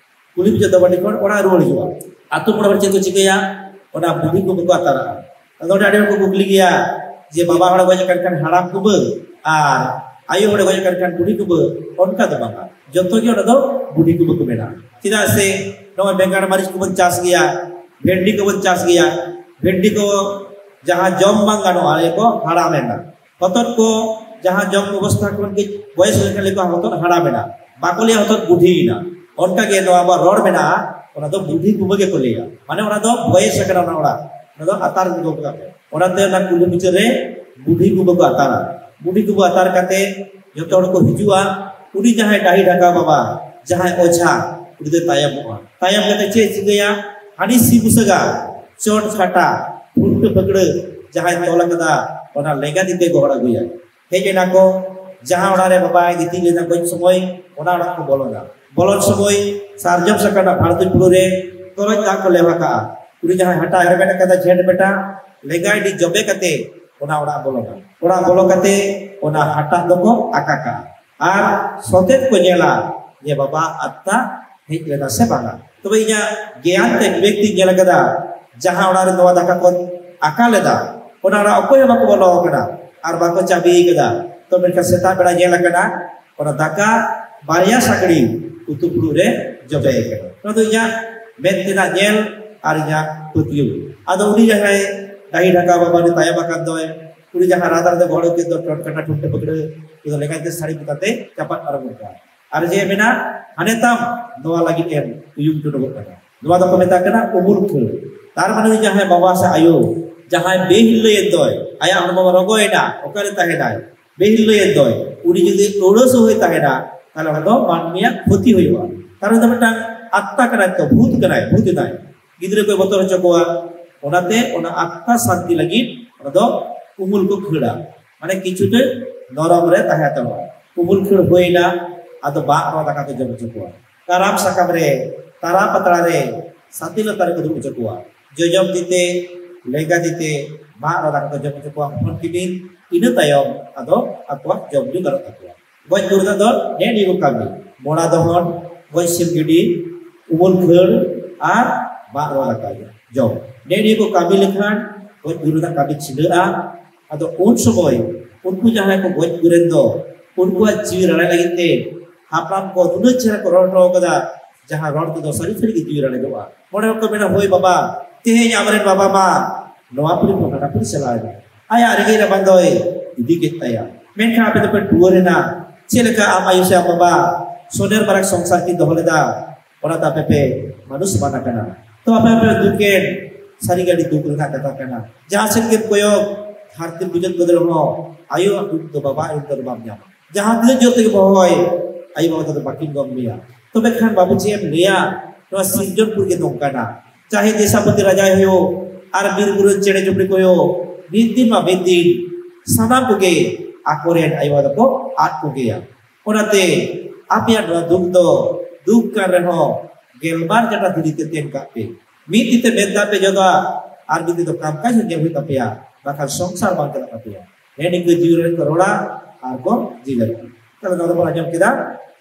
ᱠᱩᱞᱦᱤ ᱢᱩᱪᱟᱹᱫ ᱫᱚ ᱵᱟᱹᱴᱤ ᱠᱷᱚᱱ ᱚᱲᱟᱜ ᱨᱩᱣᱟᱹᱲ ᱦᱤᱡᱩᱜᱼᱟ᱾ ᱟᱛᱳ ᱢᱚᱬᱮ ᱦᱚᱲ ᱪᱮᱫ ᱠᱚ ᱪᱤᱠᱟᱹᱭᱟ? ᱚᱱᱟ ᱵᱩᱰᱷᱤ ᱠᱩᱢᱵᱟᱹ ᱠᱚ ᱟᱛᱟᱨᱟ᱾ ᱟᱫᱚ ᱚᱸᱰᱮ ᱟᱹᱰᱤ ᱦᱚᱲ ᱠᱚ ᱠᱩᱠᱞᱤ ᱜᱮᱭᱟ ᱡᱮ, ᱵᱟᱵᱟ ᱦᱚᱲᱮ ᱜᱚᱡ ᱟᱠᱟᱱ ᱠᱷᱟᱱ ᱦᱟᱲᱟᱢ ᱠᱩᱢᱵᱟᱹ ᱟᱨ ᱟᱭᱳ ᱦᱚᱲᱮ ᱜᱚᱡ ᱟᱠᱟᱱ ᱠᱷᱟᱱ ᱵᱩᱰᱷᱤ ᱠᱩᱢᱵᱟᱹ? ᱚᱱᱠᱟ ᱫᱚ ᱵᱟᱝᱟ, ᱡᱚᱛᱚ ᱜᱮ ᱚᱸᱰᱮ ᱫᱚ ᱵᱩᱰᱷᱤ ᱠᱩᱢᱵᱟᱹ ᱠᱚ ᱢᱮᱱᱟᱜᱼᱟ᱾ ᱪᱮᱫᱟᱜ ᱥᱮ ᱱᱚᱜᱼᱚᱭ ᱵᱮᱸᱜᱟᱲ ᱢᱟᱹᱨᱤᱪ ᱠᱚᱵᱚᱱ ᱪᱟᱥ ᱜᱮᱭᱟ, ᱵᱷᱮᱱᱰᱤ ᱠᱚᱵᱚᱱ ᱪᱟᱥ ᱜᱮᱭᱟ, ᱵᱷᱮᱱᱰᱤ ᱠᱚ ᱡᱟᱦᱟᱸ ᱡᱚᱢ ᱵᱟᱝ ᱜᱟᱱᱚᱜᱼᱟ, ᱞᱟᱹᱭ ᱠᱚ ᱦᱟᱲᱟᱢ ᱮᱱᱟ᱾ ᱦᱚᱛᱚᱫ ᱠᱚ ᱡᱟᱦᱟᱸ ᱡᱚᱢ ᱚᱵᱚᱥᱛᱷᱟ ᱠᱷᱚᱱ ᱜᱮ ᱵᱚᱭᱮᱥ ᱞᱮᱱᱠᱷᱟᱱ ᱞᱟᱹᱭ ᱠᱚ ᱦᱚᱛᱚᱫ ᱦᱟᱲᱟᱢ ᱮᱱᱟ, ᱵᱟᱠᱚ ᱞᱟᱹᱭᱟ ᱦᱚᱛᱚᱫ ᱵᱩᱰᱷᱤ ᱮᱱᱟ᱾ ᱚᱱᱠᱟ ᱜᱮ ᱱᱚᱣᱟ ᱟᱵᱚᱣᱟᱜ ᱨᱚᱲ ᱢᱮᱱᱟᱜᱼᱟ, ᱚᱱᱟ ᱫᱚ ᱵᱩᱰᱷᱤ ᱠᱩᱢᱵᱟᱹ ᱜᱮᱠᱚ ᱞᱟᱹᱭᱟ, ᱢᱟᱱᱮ ᱚᱱᱟ ᱫᱚ ᱵᱚᱭᱮᱥ ᱟᱠᱟᱱᱟ ᱚᱱᱟ ᱚᱲᱟᱜ, ᱚᱱᱟ ᱫᱚ ᱟᱛᱟᱨ ᱜᱚᱫ ᱠᱟᱜ ᱯᱮ᱾ ᱚᱱᱟᱛᱮ ᱚᱱᱟ ᱠᱩᱞᱦᱤ ᱢᱩᱪᱟᱹᱫ ᱨᱮ ᱵᱩᱰᱷᱤ ᱠᱩᱢᱵᱟᱹ ᱠᱚ ᱟᱛᱟᱨᱟ᱾ ᱵᱩᱰᱷᱤ ᱠᱩᱢᱵᱟᱹ ᱟᱛᱟᱨ ᱠᱟᱛᱮ ᱡᱚᱛᱚ ᱦᱚᱲ ᱠᱚ ᱦᱤᱡᱩᱜᱼᱟ᱾ ᱩᱱᱤ ᱡᱟᱦᱟᱸᱭ ᱰᱟᱹᱦᱤ ᱰᱷᱟᱠᱟ ᱵᱟᱵᱟ, ᱡᱟᱦᱟᱸᱭ ᱚᱡᱷᱟ, ᱩᱱᱤ ᱫᱚᱭ ᱛᱟᱭᱚᱢᱚᱜᱼᱟ᱾ ᱛᱟᱭᱚᱢ ᱠᱟᱛᱮ ᱪᱮᱫ ᱮ ᱪᱤᱠᱟᱹᱭᱟ? ᱦᱟᱹᱱᱤ ᱥᱤ ᱵᱩᱥᱟᱹᱜᱟ, ᱪᱚᱴ ᱠᱟᱴᱟ, ᱯᱷᱩᱴᱠᱟᱹ ᱯᱷᱟᱹᱠᱲᱟᱹ ᱡᱟᱦᱟᱸᱭ ᱛᱚᱞ ᱟᱠᱟᱫᱟ, ᱚᱱᱟ ᱞᱮᱸᱜᱟ ᱛᱤ ᱛᱮ ᱜᱚᱦᱚᱲ ᱟᱹᱜᱩᱭᱟ᱾ ᱦᱮᱡ ᱮᱱᱟ ᱠᱚ, ᱡᱟᱦᱟᱸ ᱚᱲᱟᱜ ᱨᱮ ᱵᱟᱵᱟᱭ ᱜᱤᱛᱤᱡ ᱞᱮᱱᱟ ᱜᱚᱡ ᱥᱚᱢᱚᱭ, ᱚᱱᱟ ᱚᱲᱟᱜ ᱠᱚ ᱵᱚᱞᱚᱱᱟ᱾ ᱵᱚᱞᱚᱱ ᱥᱚᱢᱚᱭ ᱥᱟᱨᱡᱚᱢ ᱥᱟᱠᱟᱢ ᱨᱮᱱᱟᱜ ᱯᱷᱟᱲ ᱫᱩᱧ ᱯᱷᱩᱲᱩ ᱨᱮ ᱛᱚᱨᱚᱡ ᱫᱟᱜ ᱠᱚ ᱞᱮᱣᱦᱟ ᱠᱟᱜᱼᱟ᱾ ᱩᱱᱤ ᱡᱟᱦᱟᱸᱭ ᱦᱟᱴᱟᱜ ᱦᱮᱨᱢᱮᱫ ᱟᱠᱟᱫᱟ ᱡᱷᱮᱸᱴ ᱵᱮᱴᱟ, ᱞᱮᱸᱜᱟᱭ ᱛᱤ ᱡᱚᱵᱮ ᱠᱟᱛᱮ ᱚᱱᱟ ᱚᱲᱟᱜ ᱵᱚᱞᱚᱱᱟ᱾ ᱚᱲᱟᱜ ᱵᱚᱞᱚ ᱠᱟᱛᱮ ᱚᱱᱟ ᱦᱟᱴᱟᱜ ᱫᱚᱠᱚ ᱟᱠᱟ ᱠᱟᱜᱼᱟ᱾ ᱟᱨ ᱥᱚᱛᱮᱫ ᱠᱚ ᱧᱮᱞᱟ ᱡᱮ ᱵᱟᱵᱟ ᱟᱛᱛᱟ ᱦᱮᱡ ᱞᱮᱱᱟ ᱥᱮ ᱵᱟᱝᱟ᱾ ᱛᱚᱵᱮ ᱤᱧᱟᱹᱜ ᱜᱮᱭᱟᱱ ᱛᱮ ᱵᱤᱵᱮᱠ ᱛᱤᱧ ᱧᱮᱞ ᱟᱠᱟᱫᱟ, ᱡᱟᱦᱟᱸ ᱚᱲᱟᱜ ᱨᱮ ᱱᱚᱣᱟ ᱫᱟᱠᱟ ᱠᱚ ᱟᱠᱟ ᱞᱮᱫᱟ, ᱚᱱᱟ ᱚᱲᱟᱜ ᱚᱠᱚᱭ ᱦᱚᱸ ᱵᱟᱠᱚ ᱵᱚᱞᱚ ᱟᱠᱟᱱᱟ ᱟᱨ ᱵᱟᱠᱚ ᱪᱟᱹᱵᱤ ᱟᱠᱟᱫᱟ᱾ ᱛᱚ ᱢᱮᱱᱠᱷᱟᱱ ᱥᱮᱛᱟᱜ ᱵᱮᱲᱟ ᱧᱮᱞ ᱟᱠᱟᱱᱟ, ᱚᱱᱟ ᱫᱟᱠᱟ ᱵᱟᱨᱭᱟ ᱥᱟᱠᱲᱤ ᱩᱛᱩ ᱯᱷᱩᱲᱩᱜ ᱨᱮ ᱡᱚᱵᱮ ᱟᱠᱟᱱᱟ᱾ ᱱᱚᱣᱟ ᱫᱚ ᱤᱧᱟᱹᱜ ᱢᱮᱫ ᱛᱮᱱᱟᱜ ᱧᱮᱞ ᱟᱨ ᱤᱧᱟᱹᱜ ᱯᱟᱹᱛᱭᱟᱹᱣ᱾ ᱟᱫᱚ ᱩᱱᱤ ᱡᱟᱦᱟᱸᱭ ᱰᱟᱹᱦᱤ ᱰᱷᱟᱠᱟ ᱵᱟᱵᱟ ᱩᱱᱤ ᱛᱟᱭᱚᱢ ᱟᱠᱟᱱ ᱫᱚᱭ, ᱩᱱᱤ ᱡᱟᱦᱟᱸ ᱨᱟᱫᱟ ᱨᱮᱫᱚ ᱜᱚᱦᱚᱲ ᱠᱮᱫ ᱫᱚ ᱴᱚᱴᱠᱟᱴᱟ ᱴᱷᱩᱱᱴᱟᱹ ᱯᱟᱹᱠᱲᱟᱹ, ᱩᱱᱤ ᱫᱚ ᱞᱮᱸᱜᱟ ᱛᱤ ᱥᱟᱹᱲᱤ ᱯᱚᱛᱟᱣ ᱛᱮ ᱪᱟᱯᱟᱫ ᱯᱟᱨᱚᱢ ᱜᱚᱫ ᱠᱟᱜᱼᱟ᱾ ᱟᱨ ᱡᱮ ᱢᱮᱱᱟ, ᱦᱟᱱᱮ ᱛᱟᱢ ᱱᱚᱣᱟ ᱞᱟᱹᱜᱤᱫ ᱮᱢ ᱩᱭᱩᱝ ᱪᱚᱰᱚᱜᱚᱜ ᱠᱟᱱᱟ᱾ ᱱᱚᱣᱟ ᱫᱚᱠᱚ ᱢᱮᱛᱟᱜ ᱠᱟᱱᱟ ᱩᱢᱩᱞ ᱠᱷᱟᱹᱲ᱾ ᱛᱟᱨ ᱢᱟᱱᱮ ᱩᱱᱤ ᱡᱟᱦᱟᱸᱭ ᱵᱟᱵᱟ ᱥᱮ ᱟᱭᱳ ᱡᱟᱦᱟᱸᱭ ᱵᱮᱦᱤᱞᱟᱹᱭᱮᱱ ᱫᱚᱭ, ᱟᱭᱟᱜ ᱦᱚᱲᱢᱚ ᱨᱚᱜᱚᱭᱮᱱᱟ, ᱚᱠᱟᱨᱮ ᱛᱟᱦᱮᱱᱟᱭ? ᱵᱮᱦᱤᱞᱟᱹᱭᱮᱱ ᱫᱚᱭ, ᱩᱱᱤ ᱡᱩᱫᱤ ᱟᱹᱲᱟᱹ ᱥᱚᱦᱮ ᱛᱟᱦᱮᱱᱟ, ᱛᱟᱦᱞᱮ ᱚᱱᱟ ᱫᱚ ᱢᱟᱹᱱᱢᱤᱭᱟᱜ ᱠᱷᱚᱛᱤ ᱦᱩᱭᱩᱜᱼᱟ᱾ ᱠᱟᱨᱚᱱ ᱫᱚ ᱢᱤᱫᱴᱟᱝ ᱟᱛᱛᱟ ᱠᱟᱱᱟᱭ ᱛᱚ, ᱵᱷᱩᱛ ᱠᱟᱱᱟᱭ, ᱵᱷᱩᱛ ᱮᱱᱟᱭ᱾ ᱜᱤᱫᱽᱨᱟᱹ ᱠᱚᱭ ᱵᱚᱛᱚᱨ ᱦᱚᱪᱚ ᱠᱚᱣᱟ᱾ ᱚᱱᱟᱛᱮ ᱚᱱᱟ ᱟᱛᱛᱟ ᱥᱟᱱᱛᱤ ᱞᱟᱹᱜᱤᱫ ᱚᱱᱟ ᱫᱚ ᱩᱢᱩᱞ ᱠᱚ ᱠᱷᱟᱹᱲᱟ, ᱢᱟᱱᱮ ᱠᱤᱪᱷᱩᱴᱟ ᱱᱚᱨᱚᱢ ᱨᱮ ᱛᱟᱦᱮᱸ ᱦᱟᱛᱟᱲᱚᱜᱼᱟ᱾ ᱩᱢᱩᱞ ᱠᱷᱟᱹᱲ ᱦᱩᱭᱱᱟ, ᱟᱫᱚ ᱵᱟᱜ ᱨᱚ ᱫᱟᱠᱟ ᱠᱚ ᱡᱚᱢ ᱦᱚᱪᱚ ᱠᱚᱣᱟ᱾ ᱠᱟᱨᱟᱢ ᱥᱟᱠᱟᱢ ᱨᱮ, ᱛᱟᱨᱟ ᱯᱟᱛᱲᱟ ᱨᱮ, ᱥᱟᱛᱤ ᱞᱟᱛᱟᱨ ᱨᱮᱠᱚ ᱫᱩᱲᱩᱵ ᱦᱚᱪᱚ ᱠᱚᱣᱟ᱾ ᱡᱚᱡᱚᱢ ᱛᱤ ᱛᱮ, ᱞᱮᱸᱜᱟ ᱛᱤ ᱛᱮ ᱵᱟᱜ ᱨᱚ ᱫᱟᱠᱟ ᱠᱚ ᱡᱚᱢ ᱦᱚᱪᱚ ᱠᱚᱣᱟ ᱦᱚᱯᱚᱱ ᱠᱤᱢᱤᱱ᱾ ᱤᱱᱟᱹ ᱛᱟᱭᱚᱢ ᱟᱫᱚ ᱟᱠᱚᱣᱟᱜ ᱡᱚᱢ ᱧᱩ ᱜᱟᱱᱚᱜ ᱛᱟᱠᱚᱣᱟ᱾ ᱜᱚᱡ ᱜᱩᱨ ᱨᱮᱱᱟᱜ ᱫᱚ ᱱᱮᱜᱼᱮ ᱱᱤᱭᱟᱹ ᱠᱚ ᱠᱟᱹᱢᱤ, ᱢᱚᱲᱟ ᱫᱚᱦᱚᱱ, ᱜᱚᱡ ᱥᱤᱢ ᱜᱤᱰᱤ, ᱩᱢᱩᱞ ᱠᱷᱟᱹᱲ ᱟᱨ ᱢᱟᱜ ᱨᱚ ᱫᱟᱠᱟ ᱡᱚᱢ, ᱱᱮᱜᱼᱮ ᱱᱤᱭᱟᱹ ᱠᱚ ᱠᱟᱹᱢᱤ ᱞᱮᱠᱷᱟᱱ ᱜᱚᱡ ᱜᱩᱨ ᱨᱮᱱᱟᱜ ᱠᱟᱹᱢᱤ ᱪᱷᱤᱰᱟᱹᱜᱼᱟ᱾ ᱟᱫᱚ ᱩᱱ ᱥᱚᱢᱚᱭ ᱩᱱᱠᱩ ᱡᱟᱦᱟᱸᱭ ᱠᱚ ᱜᱚᱡ ᱜᱩᱨᱮᱱ ᱫᱚ, ᱩᱱᱠᱩᱣᱟᱜ ᱡᱤᱣᱤ ᱨᱟᱲᱟ ᱞᱟᱹᱜᱤᱫ ᱛᱮ ᱦᱟᱯᱲᱟᱢ ᱠᱚ ᱱᱩᱱᱟᱹᱜ ᱪᱮᱦᱨᱟ ᱠᱚ ᱨᱚᱲ ᱦᱚᱴᱚ ᱠᱟᱫᱟ, ᱡᱟᱦᱟᱸ ᱨᱚᱲ ᱛᱮᱫᱚ ᱥᱟᱹᱨᱤ ᱥᱟᱹᱨᱤ ᱜᱮ ᱡᱤᱣᱤ ᱨᱟᱲᱮᱡᱚᱜᱼᱟ᱾ ᱢᱚᱬᱮ ᱦᱚᱲ ᱠᱚ ᱢᱮᱱᱟ, "ᱦᱳᱭ ᱵᱟᱵᱟ, ᱛᱮᱦᱮᱧ ᱟᱢᱨᱮᱱ ᱵᱟᱵᱟ ᱢᱟ ᱱᱚᱣᱟ ᱯᱩᱨᱤ ᱠᱷᱚᱱ ᱦᱟᱱᱟ ᱯᱩᱨᱤ ᱪᱟᱞᱟᱣ ᱮᱱᱟ, ᱟᱭᱟᱜ ᱨᱮᱸᱜᱮᱡ ᱨᱟᱵᱟᱝ ᱫᱚᱭ ᱤᱫᱤ ᱠᱮᱫ ᱛᱟᱭᱟ, ᱢᱮᱱᱠᱷᱟᱱ ᱟᱯᱮ ᱫᱚᱯᱮ ᱴᱩᱣᱟᱹᱨ ᱮᱱᱟ, ᱪᱮᱫ ᱞᱮᱠᱟ ᱟᱢ ᱟᱭᱳ ᱥᱮ ᱟᱢ ᱵᱟᱵᱟ ᱥᱚᱱᱮᱨ ᱢᱟᱨᱟᱜ ᱥᱚᱝᱥᱟᱨ ᱠᱤᱱ ᱫᱚᱦᱚ ᱞᱮᱫᱟ, ᱚᱱᱟ ᱛᱮ ᱟᱯᱮ ᱯᱮ ᱢᱟᱱᱩᱥ ᱵᱟᱱ ᱟᱠᱟᱱᱟ, ᱛᱚ ᱟᱯᱮ ᱯᱮ ᱫᱩᱠᱮᱱ, ᱥᱟᱹᱨᱤ ᱜᱮ ᱟᱹᱰᱤ ᱫᱩᱠ ᱨᱮᱱᱟᱜ ᱠᱟᱛᱷᱟ ᱠᱟᱱᱟ, ᱡᱟᱦᱟᱸ ᱥᱮᱫ ᱜᱮᱢ ᱠᱚᱭᱚᱜ, ᱫᱷᱟᱹᱨᱛᱤ ᱵᱩᱡᱟᱹᱜ ᱵᱚᱫᱚᱞ ᱨᱮᱦᱚᱸ ᱟᱭᱳᱣᱟᱜ ᱫᱩᱠ ᱫᱚ ᱵᱟᱵᱟ ᱟᱭᱳ ᱫᱚ ᱵᱟᱢ ᱧᱟᱢᱟ, ᱡᱟᱦᱟᱸ ᱛᱤᱱᱟᱹᱜ ᱡᱳᱨ ᱛᱮᱜᱮ ᱦᱚᱦᱚᱭ, ᱟᱭᱳ ᱵᱟᱵᱟ ᱛᱟᱠᱚ ᱵᱟᱹᱠᱤᱱ ᱜᱚᱝ ᱢᱮᱭᱟ᱾ ᱛᱚᱵᱮ ᱠᱷᱟᱱ ᱵᱟᱹᱵᱩ ᱪᱮᱫ ᱮᱢ ᱞᱟᱹᱭᱟ, ᱱᱚᱣᱟ ᱥᱤᱨᱡᱚᱱᱯᱩᱨ ᱜᱮ ᱱᱚᱝᱠᱟᱱᱟ, ᱪᱟᱦᱮ ᱫᱮᱥᱟᱯᱚᱛᱤ ᱨᱟᱡᱟᱭ ᱦᱩᱭᱩᱜ ᱟᱨ ᱵᱤᱨ ᱵᱩᱨᱩ ᱪᱮᱬᱮ ᱪᱩᱯᱲᱤ ᱠᱚ ᱦᱩᱭᱩᱜ, ᱢᱤᱫ ᱫᱤᱱ ᱢᱟ ᱢᱤᱫ ᱫᱤᱱ ᱥᱟᱱᱟᱢ ᱠᱚᱜᱮ ᱟᱠᱚᱨᱮᱱ ᱟᱭᱳ ᱵᱟᱵᱟ ᱫᱚᱠᱚ ᱟᱫ ᱠᱚᱜᱮᱭᱟ᱾ ᱚᱱᱟᱛᱮ ᱟᱯᱮᱭᱟᱜ ᱱᱚᱣᱟ ᱫᱩᱠ ᱫᱚ ᱫᱩᱠ ᱠᱟᱱ ᱨᱮᱦᱚᱸ ᱜᱮᱞᱵᱟᱨ ᱡᱟᱴᱟ ᱫᱷᱤᱨᱤ ᱛᱮ ᱛᱮᱱ ᱠᱟᱜ ᱯᱮ, ᱢᱤᱫ ᱛᱤ ᱛᱮ ᱢᱮᱫ ᱫᱟᱜ ᱯᱮ ᱡᱚᱫᱟ ᱟᱨ ᱢᱤᱫ ᱛᱤ ᱫᱚ ᱠᱟᱢ ᱠᱟᱡᱽ ᱧᱮᱞ ᱦᱩᱭᱩᱜ ᱛᱟᱯᱮᱭᱟ, ᱵᱟᱠᱷᱟᱱ ᱥᱚᱝᱥᱟᱨ ᱵᱟᱝ ᱪᱟᱞᱟᱜ ᱛᱟᱯᱮᱭᱟ᱾ ᱦᱮᱸ, ᱱᱤᱝᱠᱟᱹ ᱡᱤᱣᱤ ᱨᱮ ᱠᱚ ᱨᱚᱲᱟ ᱟᱨ ᱠᱚ ᱡᱤᱞᱟᱹᱜᱼᱟ᱾ ᱛᱟᱦᱞᱮ ᱱᱚᱣᱟ ᱫᱚᱵᱚᱱ ᱟᱸᱡᱚᱢ ᱠᱮᱫᱟ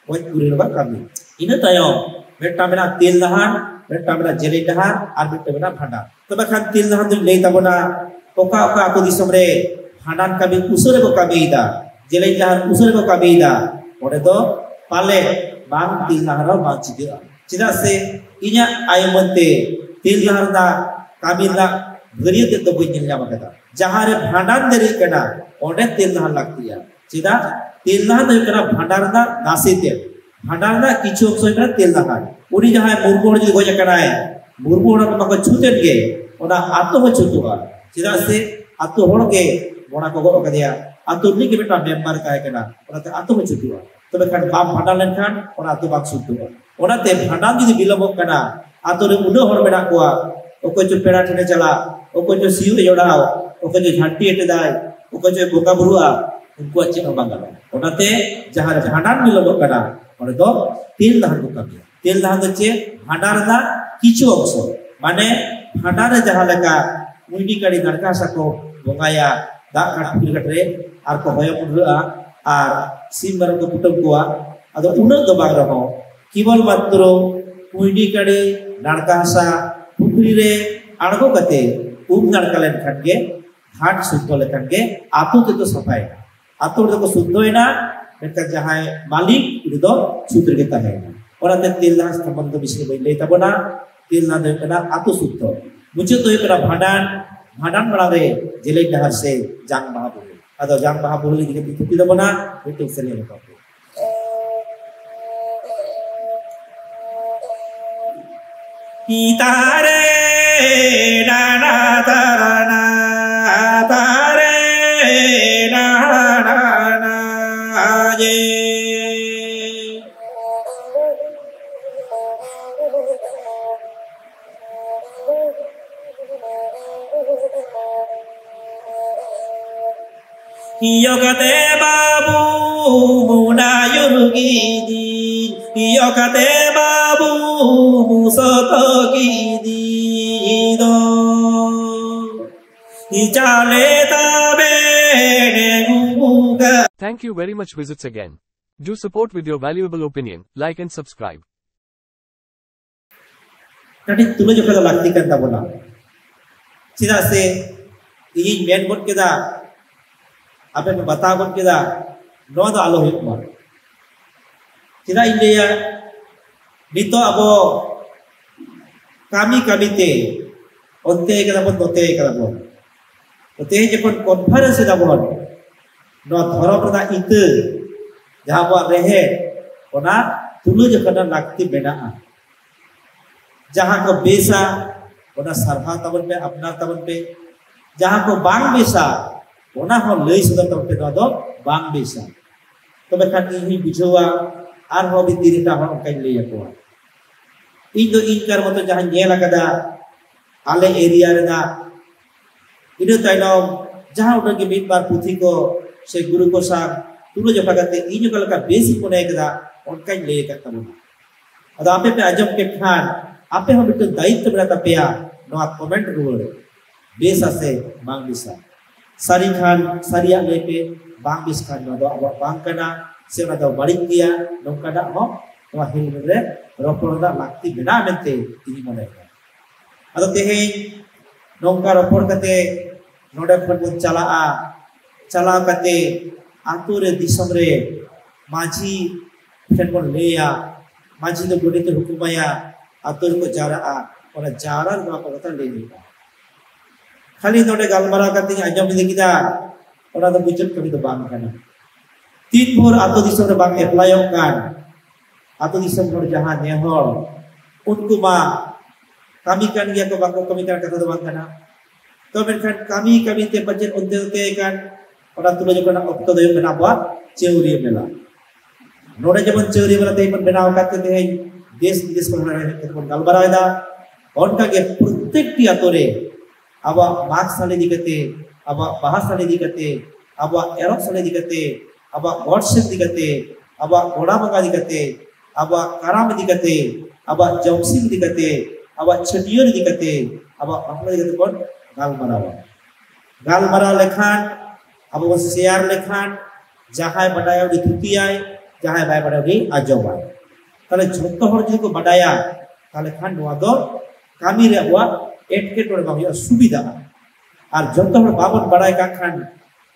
ᱜᱚᱡ ᱜᱩᱨ ᱨᱮᱱᱟᱜ ᱠᱟᱹᱢᱤ᱾ ᱤᱱᱟᱹ ᱛᱟᱭᱚᱢ ᱢᱤᱫᱴᱟᱝ ᱢᱮᱱᱟᱜᱼᱟ ᱛᱮᱞ ᱰᱟᱦᱟᱨ, ᱢᱤᱫᱴᱟᱝ ᱢᱮᱱᱟᱜᱼᱟ ᱡᱮᱞᱮᱧ ᱰᱟᱦᱟᱨ ᱟᱨ ᱢᱤᱫᱴᱟᱝ ᱢᱮᱱᱟᱜᱼᱟ ᱵᱷᱟᱸᱰᱟᱱ᱾ ᱛᱚᱵᱮ ᱠᱷᱟᱱ ᱛᱮᱞ ᱰᱟᱦᱟᱨ ᱫᱚᱧ ᱞᱟᱹᱭ ᱛᱟᱵᱚᱱᱟ, ᱚᱠᱟ ᱚᱠᱟ ᱟᱹᱛᱩ ᱫᱤᱥᱚᱢ ᱨᱮ ᱵᱷᱟᱸᱰᱟᱱ ᱠᱟᱹᱢᱤ ᱩᱥᱟᱹᱨᱟ ᱠᱚ ᱠᱟᱹᱢᱤᱭᱮᱫᱟ, ᱡᱮᱞᱮᱧ ᱰᱟᱦᱟᱨ ᱩᱥᱟᱹᱨᱟ ᱠᱚ ᱠᱟᱹᱢᱤᱭᱮᱫᱟ, ᱚᱸᱰᱮ ᱫᱚ ᱯᱟᱞᱮ ᱵᱟᱝ ᱛᱮᱞ ᱰᱟᱦᱟᱨ ᱦᱚᱸ ᱵᱟᱝ ᱪᱤᱠᱟᱹᱜᱼᱟ᱾ ᱪᱮᱫᱟᱜ ᱥᱮ ᱤᱧᱟᱹᱜ ᱟᱭ ᱩᱢᱟᱹᱱ ᱛᱮ ᱛᱮᱞ ᱰᱟᱦᱟᱨ ᱨᱮᱱᱟᱜ ᱠᱟᱹᱢᱤ ᱨᱮᱱᱟᱜ ᱵᱷᱟᱹᱨᱭᱟᱹ ᱛᱮᱫ ᱫᱚ ᱵᱟᱹᱧ ᱧᱮᱞ ᱧᱟᱢ ᱟᱠᱟᱫᱟ᱾ ᱡᱟᱦᱟᱸ ᱨᱮ ᱵᱷᱟᱸᱰᱟᱱ ᱫᱮᱨᱤᱜ ᱠᱟᱱᱟ, ᱚᱸᱰᱮ ᱛᱮᱞ ᱰᱟᱦᱟᱨ ᱞᱟᱹᱠᱛᱤᱜᱼᱟ᱾ ᱪᱮᱫᱟᱜ? ᱛᱮᱞ ᱰᱟᱦᱟᱨ ᱫᱚ ᱦᱩᱭᱩᱜ ᱠᱟᱱᱟ ᱵᱷᱟᱸᱰᱟᱱ ᱨᱮᱱᱟᱜ ᱱᱟᱥᱮ ᱛᱮᱫ, ᱵᱷᱟᱸᱰᱟᱱ ᱨᱮᱱᱟᱜ ᱠᱤᱪᱷᱩ ᱚᱝᱥᱚ ᱦᱩᱭᱩᱜ ᱠᱟᱱᱟ ᱛᱮᱞ ᱰᱟᱦᱟᱨ᱾ ᱩᱱᱤ ᱡᱟᱦᱟᱸᱭ ᱢᱩᱨᱢᱩ ᱦᱚᱲ ᱡᱩᱫᱤ ᱜᱚᱡ ᱟᱠᱟᱱᱟᱭ, ᱢᱩᱨᱢᱩ ᱦᱚᱲ ᱠᱚ ᱵᱟᱠᱚ ᱪᱷᱩᱛ ᱮᱱ ᱜᱮ, ᱚᱱᱟ ᱟᱛᱳ ᱦᱚᱸ ᱪᱷᱩᱛᱩᱜᱼᱟ᱾ ᱪᱮᱫᱟᱜ ᱥᱮ ᱟᱛᱳ ᱦᱚᱲ ᱜᱮ ᱵᱚᱱᱟ ᱠᱚ ᱜᱚᱜ ᱟᱠᱟᱫᱮᱭᱟ, ᱟᱛᱳ ᱨᱤᱱᱤᱡ ᱜᱮ ᱢᱤᱫᱴᱟᱝ ᱢᱮᱢᱵᱟᱨ ᱛᱟᱦᱮᱸ ᱠᱟᱱᱟ, ᱚᱱᱟᱛᱮ ᱟᱛᱳ ᱦᱚᱸ ᱪᱷᱩᱛᱩᱜᱼᱟ᱾ ᱛᱚᱵᱮ ᱠᱷᱟᱱ ᱵᱟᱢ ᱵᱷᱟᱸᱰᱟᱱ ᱞᱮᱱᱠᱷᱟᱱ ᱚᱱᱟ ᱟᱛᱳ ᱵᱟᱝ ᱥᱩᱫᱷᱚᱜᱼᱟ᱾ ᱚᱱᱟᱛᱮ ᱵᱷᱟᱸᱰᱟᱱ ᱡᱩᱫᱤ ᱵᱤᱞᱚᱢᱚᱜ ᱠᱟᱱᱟ, ᱟᱛᱳ ᱨᱮ ᱩᱱᱟᱹᱜ ᱦᱚᱲ ᱢᱮᱱᱟᱜ ᱠᱚᱣᱟ, ᱚᱠᱚᱭ ᱪᱚ ᱯᱮᱲᱟ ᱴᱷᱮᱱᱮ ᱪᱟᱞᱟᱜ, ᱚᱠᱚᱭ ᱪᱚ ᱥᱤᱭᱳᱜ ᱮ ᱡᱚᱲᱟᱣ, ᱚᱠᱚᱭ ᱪᱚ ᱡᱷᱟᱹᱱᱴᱤ ᱮᱴᱮᱫᱟᱭ, ᱚᱠᱚᱭ ᱪᱚ ᱵᱚᱸᱜᱟ ᱵᱩᱨᱩᱜᱼᱟ, ᱩᱱᱠᱩᱣᱟᱜ ᱪᱮᱫ ᱦᱚᱸ ᱵᱟᱝ ᱜᱟᱱᱚᱜᱼᱟ᱾ ᱚᱱᱟᱛᱮ ᱡᱟᱦᱟᱸ ᱨᱮ ᱵᱷᱟᱸᱰᱟᱱ ᱵᱤᱞᱚᱢᱚᱜ ᱠᱟᱱᱟ, ᱚᱸᱰᱮ ᱫᱚ ᱛᱮᱞ ᱰᱟᱦᱟᱨ ᱠᱚ ᱠᱟᱹᱢᱤᱭᱟ᱾ ᱛᱮᱞ ᱰᱟᱦᱟᱨ ᱫᱚ ᱪᱮᱫ? ᱵᱷᱟᱸᱰᱟᱱ ᱨᱮᱱᱟᱜ ᱠᱤᱪᱷᱩ ᱚᱝᱥᱚ, ᱢᱟᱱᱮ ᱵᱷᱟᱸᱰᱟᱱ ᱨᱮ ᱡᱟᱦᱟᱸ ᱞᱮᱠᱟ ᱠᱩᱸᱭᱰᱤ ᱠᱟᱹᱲᱤ ᱱᱟᱲᱠᱟ ᱦᱟᱥᱟ ᱠᱚ ᱵᱚᱸᱜᱟᱭᱟ ᱫᱟᱜ ᱜᱷᱟᱴ ᱯᱩᱠᱷᱨᱤ ᱜᱷᱟᱴ ᱨᱮ, ᱟᱨ ᱠᱚ ᱦᱚᱭᱚ ᱢᱩᱰᱨᱟᱹᱜᱼᱟ, ᱟᱨ ᱥᱤᱢ ᱢᱮᱨᱚᱢ ᱠᱚ ᱠᱩᱴᱟᱹᱢ ᱠᱚᱣᱟ᱾ ᱟᱫᱚ ᱩᱱᱟᱹᱜ ᱫᱚ ᱵᱟᱝ ᱨᱮᱦᱚᱸ, ᱠᱮᱵᱚᱞ ᱢᱟᱛᱨᱚ ᱠᱩᱸᱭᱰᱤ ᱠᱟᱹᱲᱤ, ᱱᱟᱲᱠᱟ ᱦᱟᱥᱟ ᱯᱩᱠᱷᱨᱤ ᱨᱮ ᱟᱬᱜᱚ ᱠᱟᱛᱮ ᱩᱢ ᱱᱟᱲᱠᱟ ᱞᱮᱱᱠᱷᱟᱱ ᱜᱮ, ᱜᱷᱟᱴ ᱥᱩᱫᱽᱫᱷᱚ ᱞᱮᱠᱷᱟᱱ ᱜᱮ ᱟᱹᱛᱩ ᱛᱮᱫᱚ ᱥᱟᱯᱷᱟᱭᱮᱱᱟ᱾ ᱟᱹᱛᱩ ᱦᱚᱲ ᱫᱚᱠᱚ ᱥᱩᱫᱽᱫᱷᱚᱭᱮᱱᱟ, ᱢᱮᱱᱠᱷᱟᱱ ᱡᱟᱦᱟᱸᱭ ᱢᱟᱹᱞᱤᱠ, ᱩᱱᱤ ᱫᱚ ᱥᱩᱫᱽ ᱨᱮᱜᱮ ᱛᱟᱦᱮᱸᱭᱮᱱᱟ᱾ ᱚᱱᱟᱛᱮ ᱛᱮᱞ ᱫᱟᱱ ᱥᱚᱢᱵᱚᱱᱫᱷᱮ ᱫᱚ ᱵᱮᱥᱤ ᱵᱟᱹᱧ ᱞᱟᱹᱭ ᱛᱟᱵᱚᱱᱟ᱾ ᱛᱮᱞ ᱫᱟᱱ ᱫᱚ ᱦᱩᱭᱩᱜ ᱠᱟᱱᱟ ᱟᱹᱛᱩ ᱥᱩᱫᱽᱫᱷᱚ᱾ ᱢᱩᱪᱟᱹᱫ ᱫᱚ ᱦᱩᱭᱩᱜ ᱠᱟᱱᱟ ᱵᱷᱟᱸᱰᱟᱱ᱾ ᱵᱷᱟᱸᱰᱟᱱ ᱢᱟᱲᱟᱝ ᱨᱮ ᱡᱮᱞᱮᱧ ᱰᱟᱦᱟᱨ ᱥᱮ ᱡᱟᱝ ᱵᱟᱦᱟ ᱵᱚᱦᱮᱞ᱾ ᱟᱫᱚ ᱡᱟᱝ ᱵᱟᱦᱟ ᱵᱚᱦᱮᱞ ᱤᱫᱤ ᱠᱟᱛᱮ ᱛᱷᱩᱛᱤ ᱛᱟᱵᱚᱱᱟ ᱢᱤᱫᱴᱟᱝ ᱥᱮᱨᱮᱧ ᱨᱟᱠᱟᱵ ᱯᱮ᱾ ᱛᱟᱨᱮ ᱱᱟᱱᱟ ᱛᱟᱨᱟᱱᱟ, ᱛᱟᱨᱮ ᱱᱟᱱᱟ ᱡᱮ᱾ ᱤᱭᱚ ᱠᱟᱛᱮ ᱵᱟᱵᱩ ᱢᱩᱱᱟ ᱭᱩᱨ ᱜᱤᱫᱤ, ᱤᱭᱚ ᱠᱟᱛᱮ ᱵᱟᱵᱩ ᱢᱩᱥᱚᱛᱚ ᱜᱤᱫᱤ ᱫᱚ᱾ ᱤᱪᱟᱞᱮ ᱛᱟᱵᱮ ᱰᱮᱝᱜᱩ ᱜᱟ᱾ Thank you very much. Visits again. Do support with your valuable opinion, like and subscribe. ᱠᱟᱹᱴᱤᱡ ᱛᱩᱞᱟᱹᱡᱚᱠᱷᱟ ᱫᱚ ᱞᱟᱹᱠᱛᱤ ᱠᱟᱱ ᱛᱟᱵᱚᱱᱟ᱾ ᱪᱮᱫᱟᱜ ᱥᱮ ᱤᱧᱤᱧ ᱢᱮᱱ ᱜᱚᱫ ᱠᱮᱫᱟ, ᱟᱯᱮ ᱯᱮ ᱵᱟᱛᱟᱣ ᱜᱚᱫ ᱠᱮᱫᱟ, ᱱᱚᱣᱟ ᱫᱚ ᱟᱞᱚ ᱦᱩᱭᱩᱜ ᱢᱟ᱾ ᱪᱮᱫᱟᱜ ᱤᱧ ᱞᱟᱹᱭᱟ, ᱱᱤᱛᱚᱜ ᱟᱵᱚ ᱠᱟᱹᱢᱤ ᱠᱟᱹᱢᱤ ᱛᱮ ᱚᱱᱛᱮ ᱠᱟᱱᱟ ᱵᱚᱱ, ᱱᱚᱛᱮ ᱠᱟᱱᱟ ᱵᱚᱱ᱾ ᱛᱚ ᱛᱮᱦᱮᱧ ᱡᱚᱠᱷᱚᱱ ᱠᱚᱱᱯᱷᱟᱨᱮᱱᱥ ᱮᱫᱟ ᱵᱚᱱ, ᱱᱚᱣᱟ ᱫᱷᱚᱨᱚᱢ ᱨᱮᱱᱟᱜ ᱤᱛᱟᱹ, ᱡᱟᱦᱟᱸ ᱟᱵᱚᱣᱟᱜ ᱨᱮᱦᱮᱫ, ᱚᱱᱟ ᱛᱩᱞᱟᱹᱡᱚᱠᱷᱟ ᱨᱮᱱᱟᱜ ᱞᱟᱹᱠᱛᱤ ᱢᱮᱱᱟᱜᱼᱟ᱾ ᱡᱟᱦᱟᱸ ᱠᱚ ᱵᱮᱥᱟ, ᱚᱱᱟ ᱥᱟᱨᱦᱟᱣ ᱛᱟᱵᱚᱱ ᱯᱮ, ᱟᱯᱱᱟᱨ ᱛᱟᱵᱚᱱ ᱯᱮ᱾ ᱡᱟᱦᱟᱸ ᱠᱚ ᱵᱟᱝ ᱵᱮᱥᱟ, ᱚᱱᱟ ᱦᱚᱸ ᱞᱟᱹᱭ ᱥᱚᱫᱚᱨ ᱛᱟᱵᱚᱱ ᱯᱮ, ᱱᱚᱣᱟ ᱫᱚ ᱵᱟᱝ ᱵᱮᱥᱟ᱾ ᱛᱚᱵᱮ ᱠᱷᱟᱱ ᱤᱧ ᱦᱚᱸᱧ ᱵᱩᱡᱷᱟᱹᱣᱟ, ᱟᱨᱦᱚᱸ ᱟᱹᱰᱤ ᱛᱤᱨ ᱮᱴᱟᱜ ᱦᱚᱲ ᱚᱱᱠᱟᱧ ᱞᱟᱹᱭ ᱟᱠᱚᱣᱟ᱾ ᱤᱧ ᱫᱚ ᱤᱧ ᱠᱟᱨ ᱢᱚᱛᱚ ᱡᱟᱦᱟᱸᱧ ᱧᱮᱞ ᱟᱠᱟᱫᱟ, ᱟᱞᱮ ᱮᱨᱤᱭᱟ ᱨᱮᱱᱟᱜ, ᱤᱱᱟᱹ ᱛᱟᱭᱱᱚᱢ ᱡᱟᱦᱟᱸ ᱩᱰᱟᱹᱝ ᱜᱮ ᱢᱤᱫ ᱵᱟᱨ ᱯᱩᱛᱷᱤ ᱠᱚ ᱥᱮ ᱜᱩᱨᱩ ᱠᱚ ᱥᱟᱶ ᱛᱩᱞᱟᱹᱡᱚᱠᱷᱟ ᱠᱟᱛᱮ ᱤᱧ ᱚᱠᱟ ᱞᱮᱠᱟ ᱵᱮᱥ ᱤᱧ ᱢᱚᱱᱮ ᱠᱮᱫᱟ, ᱚᱱᱠᱟᱧ ᱞᱟᱹᱭ ᱟᱠᱟᱫ ᱛᱟᱵᱚᱱᱟ᱾ ᱟᱫᱚ ᱟᱯᱮ ᱯᱮ ᱟᱸᱡᱚᱢ ᱠᱮᱫ ᱠᱷᱟᱱ, ᱟᱯᱮ ᱦᱚᱸ ᱢᱤᱫᱴᱟᱝ ᱫᱟᱭᱤᱛᱛᱚ ᱢᱮᱱᱟᱜ ᱛᱟᱯᱮᱭᱟ ᱱᱚᱣᱟ ᱠᱚᱢᱮᱱᱴ ᱨᱩᱣᱟᱹᱲ, ᱵᱮᱥᱟ ᱥᱮ ᱵᱟᱝ ᱵᱮᱥᱟ᱾ ᱥᱟᱹᱨᱤ ᱠᱷᱟᱱ ᱥᱟᱹᱨᱤᱭᱟᱜ ᱞᱟᱹᱭ ᱯᱮ, ᱵᱟᱝ ᱵᱮᱥ ᱠᱷᱟᱱ ᱱᱚᱣᱟ ᱫᱚ ᱟᱵᱚᱣᱟᱜ ᱵᱟᱝ ᱠᱟᱱᱟ, ᱥᱮ ᱚᱱᱟ ᱫᱚ ᱵᱟᱹᱲᱤᱡ ᱜᱮᱭᱟ, ᱱᱚᱝᱠᱟᱱᱟᱜ ᱦᱚᱸ ᱱᱚᱣᱟ ᱦᱮᱞᱢᱮᱴ ᱨᱮ ᱨᱚᱯᱚᱲ ᱨᱮᱱᱟᱜ ᱞᱟᱹᱠᱛᱤ ᱢᱮᱱᱟᱜᱼᱟ ᱢᱮᱱᱛᱮ ᱤᱧ ᱢᱚᱱᱮᱭᱮᱫᱟ᱾ ᱟᱫᱚ ᱛᱮᱦᱮᱧ ᱱᱚᱝᱠᱟ ᱨᱚᱯᱚᱲ ᱠᱟᱛᱮ ᱱᱚᱰᱮ ᱠᱷᱚᱱ ᱵᱚᱱ ᱪᱟᱞᱟᱜᱼᱟ, ᱪᱟᱞᱟᱣ ᱠᱟᱛᱮ ᱟᱛᱳ ᱨᱮ ᱫᱤᱥᱚᱢ ᱨᱮ ᱢᱟᱹᱡᱷᱤ ᱴᱷᱮᱱ ᱵᱚᱱ ᱞᱟᱹᱭᱟ, ᱢᱟᱹᱡᱷᱤ ᱫᱚ ᱜᱚᱰᱮᱛ ᱮ ᱦᱩᱠᱩᱢᱟᱭᱟ, ᱟᱛᱳ ᱨᱮᱠᱚ ᱡᱟᱣᱨᱟᱜᱼᱟ, ᱚᱱᱟ ᱡᱟᱣᱨᱟ ᱨᱮ ᱱᱚᱣᱟ ᱠᱚ ᱠᱟᱛᱷᱟ ᱞᱟᱹᱭ ᱦᱩᱭᱩᱜᱼᱟ᱾ ᱠᱷᱟᱹᱞᱤ ᱱᱚᱰᱮ ᱜᱟᱞᱢᱟᱨᱟᱣ ᱠᱟᱛᱮᱧ ᱟᱸᱡᱚᱢ ᱤᱫᱤ ᱠᱮᱫᱟ, ᱚᱱᱟ ᱫᱚ ᱢᱩᱪᱟᱹᱫ ᱠᱟᱹᱢᱤ ᱫᱚ ᱵᱟᱝ ᱠᱟᱱᱟ᱾ ᱛᱤᱱ ᱵᱷᱳᱨ ᱟᱛᱳ ᱫᱤᱥᱚᱢ ᱨᱮ ᱵᱟᱝ ᱮᱯᱞᱟᱭᱚᱜ ᱠᱟᱱ, ᱟᱛᱳ ᱫᱤᱥᱚᱢ ᱦᱚᱲ ᱡᱟᱦᱟᱸ ᱱᱮᱦᱚᱨ, ᱩᱱᱠᱩ ᱢᱟ ᱠᱟᱹᱢᱤ ᱠᱟᱱ ᱜᱮᱭᱟ ᱠᱚ, ᱵᱟᱠᱚ ᱠᱟᱹᱢᱤ ᱠᱟᱱ ᱠᱟᱛᱷᱟ ᱫᱚ ᱵᱟᱝ ᱠᱟᱱᱟ᱾ ᱛᱚ ᱢᱮᱱᱠᱷᱟᱱ ᱠᱟᱹᱢᱤ ᱠᱟᱹᱢᱤ ᱛᱮ ᱯᱟᱪᱮᱫ ᱚᱱᱛᱮ ᱚᱱᱛᱮ ᱠᱟᱱ, ᱚᱱᱟ ᱛᱩᱞᱟᱹ ᱡᱚᱠᱷᱟ ᱨᱮᱱᱟᱜ ᱚᱠᱛᱚ ᱫᱚ ᱦᱩᱭᱩᱜ ᱠᱟᱱᱟ ᱟᱵᱚᱣᱟᱜ ᱪᱟᱹᱣᱨᱤᱭᱟᱹ ᱢᱮᱞᱟ᱾ ᱱᱚᱰᱮ ᱡᱮᱢᱚᱱ ᱪᱟᱹᱣᱨᱤᱭᱟᱹ ᱢᱮᱞᱟ ᱛᱮᱦᱮᱧ ᱵᱚᱱ ᱵᱮᱱᱟᱣ ᱟᱠᱟᱫ ᱛᱮ ᱛᱮᱦᱮᱧ ᱫᱮᱥ ᱵᱤᱫᱮᱥ ᱠᱷᱚᱱ ᱦᱚᱲ ᱦᱮᱡ ᱠᱟᱛᱮ ᱵᱚᱱ ᱜᱟᱞᱢᱟᱨᱟᱣ ᱮᱫᱟ᱾ ᱚᱱᱠᱟᱜᱮ ᱯᱨᱚᱛᱮᱠᱴᱤ ᱟᱛᱳ ᱨᱮ ᱟᱵᱚᱣᱟᱜ ᱢᱟᱜᱽ ᱥᱟᱞᱮ ᱤᱫᱤ ᱠᱟᱛᱮ, ᱟᱵᱚᱣᱟᱜ ᱵᱟᱦᱟ ᱥᱟᱞᱮ ᱤᱫᱤ ᱠᱟᱛᱮ, ᱟᱵᱚᱣᱟᱜ ᱮᱨᱚᱜ ᱥᱟᱞᱮ ᱤᱫᱤ ᱠᱟᱛᱮ, ᱟᱵᱚᱣᱟᱜ ᱜᱚᱰ ᱥᱮᱫ ᱤᱫᱤ ᱠᱟᱛᱮ, ᱟᱵᱚᱣᱟᱜ ᱜᱚᱲᱟ ᱵᱚᱸᱜᱟ ᱤᱫᱤ ᱠᱟᱛᱮ, ᱟᱵᱚᱣᱟᱜ ᱠᱟᱨᱟᱢ ᱤᱫᱤ ᱠᱟᱛᱮ, ᱟᱵᱚᱣᱟᱜ ᱡᱚᱢᱥᱤᱢ ᱤᱫᱤ ᱠᱟᱛᱮ, ᱟᱵᱚᱣᱟᱜ ᱪᱷᱟᱹᱴᱭᱟᱹᱨ ᱤᱫᱤ ᱠᱟᱛᱮ, ᱟᱵᱚᱣᱟᱜ ᱵᱟᱯᱞᱟ ᱤᱫᱤ ᱠᱟᱛᱮ ᱵᱚᱱ ᱜᱟᱞᱢᱟᱨᱟᱣᱟ᱾ ᱜᱟᱞᱢᱟᱨᱟᱣ ᱞᱮᱠᱷᱟᱱ, ᱟᱵᱚ ᱵᱚᱱ ᱥᱮᱭᱟᱨ ᱞᱮᱠᱷᱟᱱ, ᱡᱟᱦᱟᱸᱭ ᱵᱟᱰᱟᱭᱟ ᱩᱱᱤ ᱛᱷᱩᱛᱤᱭᱟᱭ, ᱡᱟᱦᱟᱸᱭ ᱵᱟᱭ ᱵᱟᱰᱟᱭᱟ ᱩᱱᱤ ᱟᱸᱡᱚᱢᱟᱭ᱾ ᱛᱟᱦᱞᱮ ᱡᱷᱚᱛᱚ ᱦᱚᱲ ᱡᱩᱫᱤ ᱠᱚ ᱵᱟᱰᱟᱭᱟ, ᱛᱟᱦᱞᱮ ᱠᱷᱟᱱ ᱱᱚᱣᱟ ᱫᱚ ᱠᱟᱹᱢᱤ ᱨᱮ ᱟᱵᱚᱣᱟᱜ ᱮᱴᱠᱮᱴᱚᱬᱮ ᱵᱟᱝ ᱦᱩᱭᱩᱜᱼᱟ, ᱥᱩᱵᱤᱫᱷᱟᱜᱼᱟ᱾ ᱟᱨ ᱡᱷᱚᱛᱚ ᱦᱚᱲ ᱵᱟᱵᱚᱱ ᱵᱟᱲᱟᱭ ᱠᱟᱜ ᱠᱷᱟᱱ,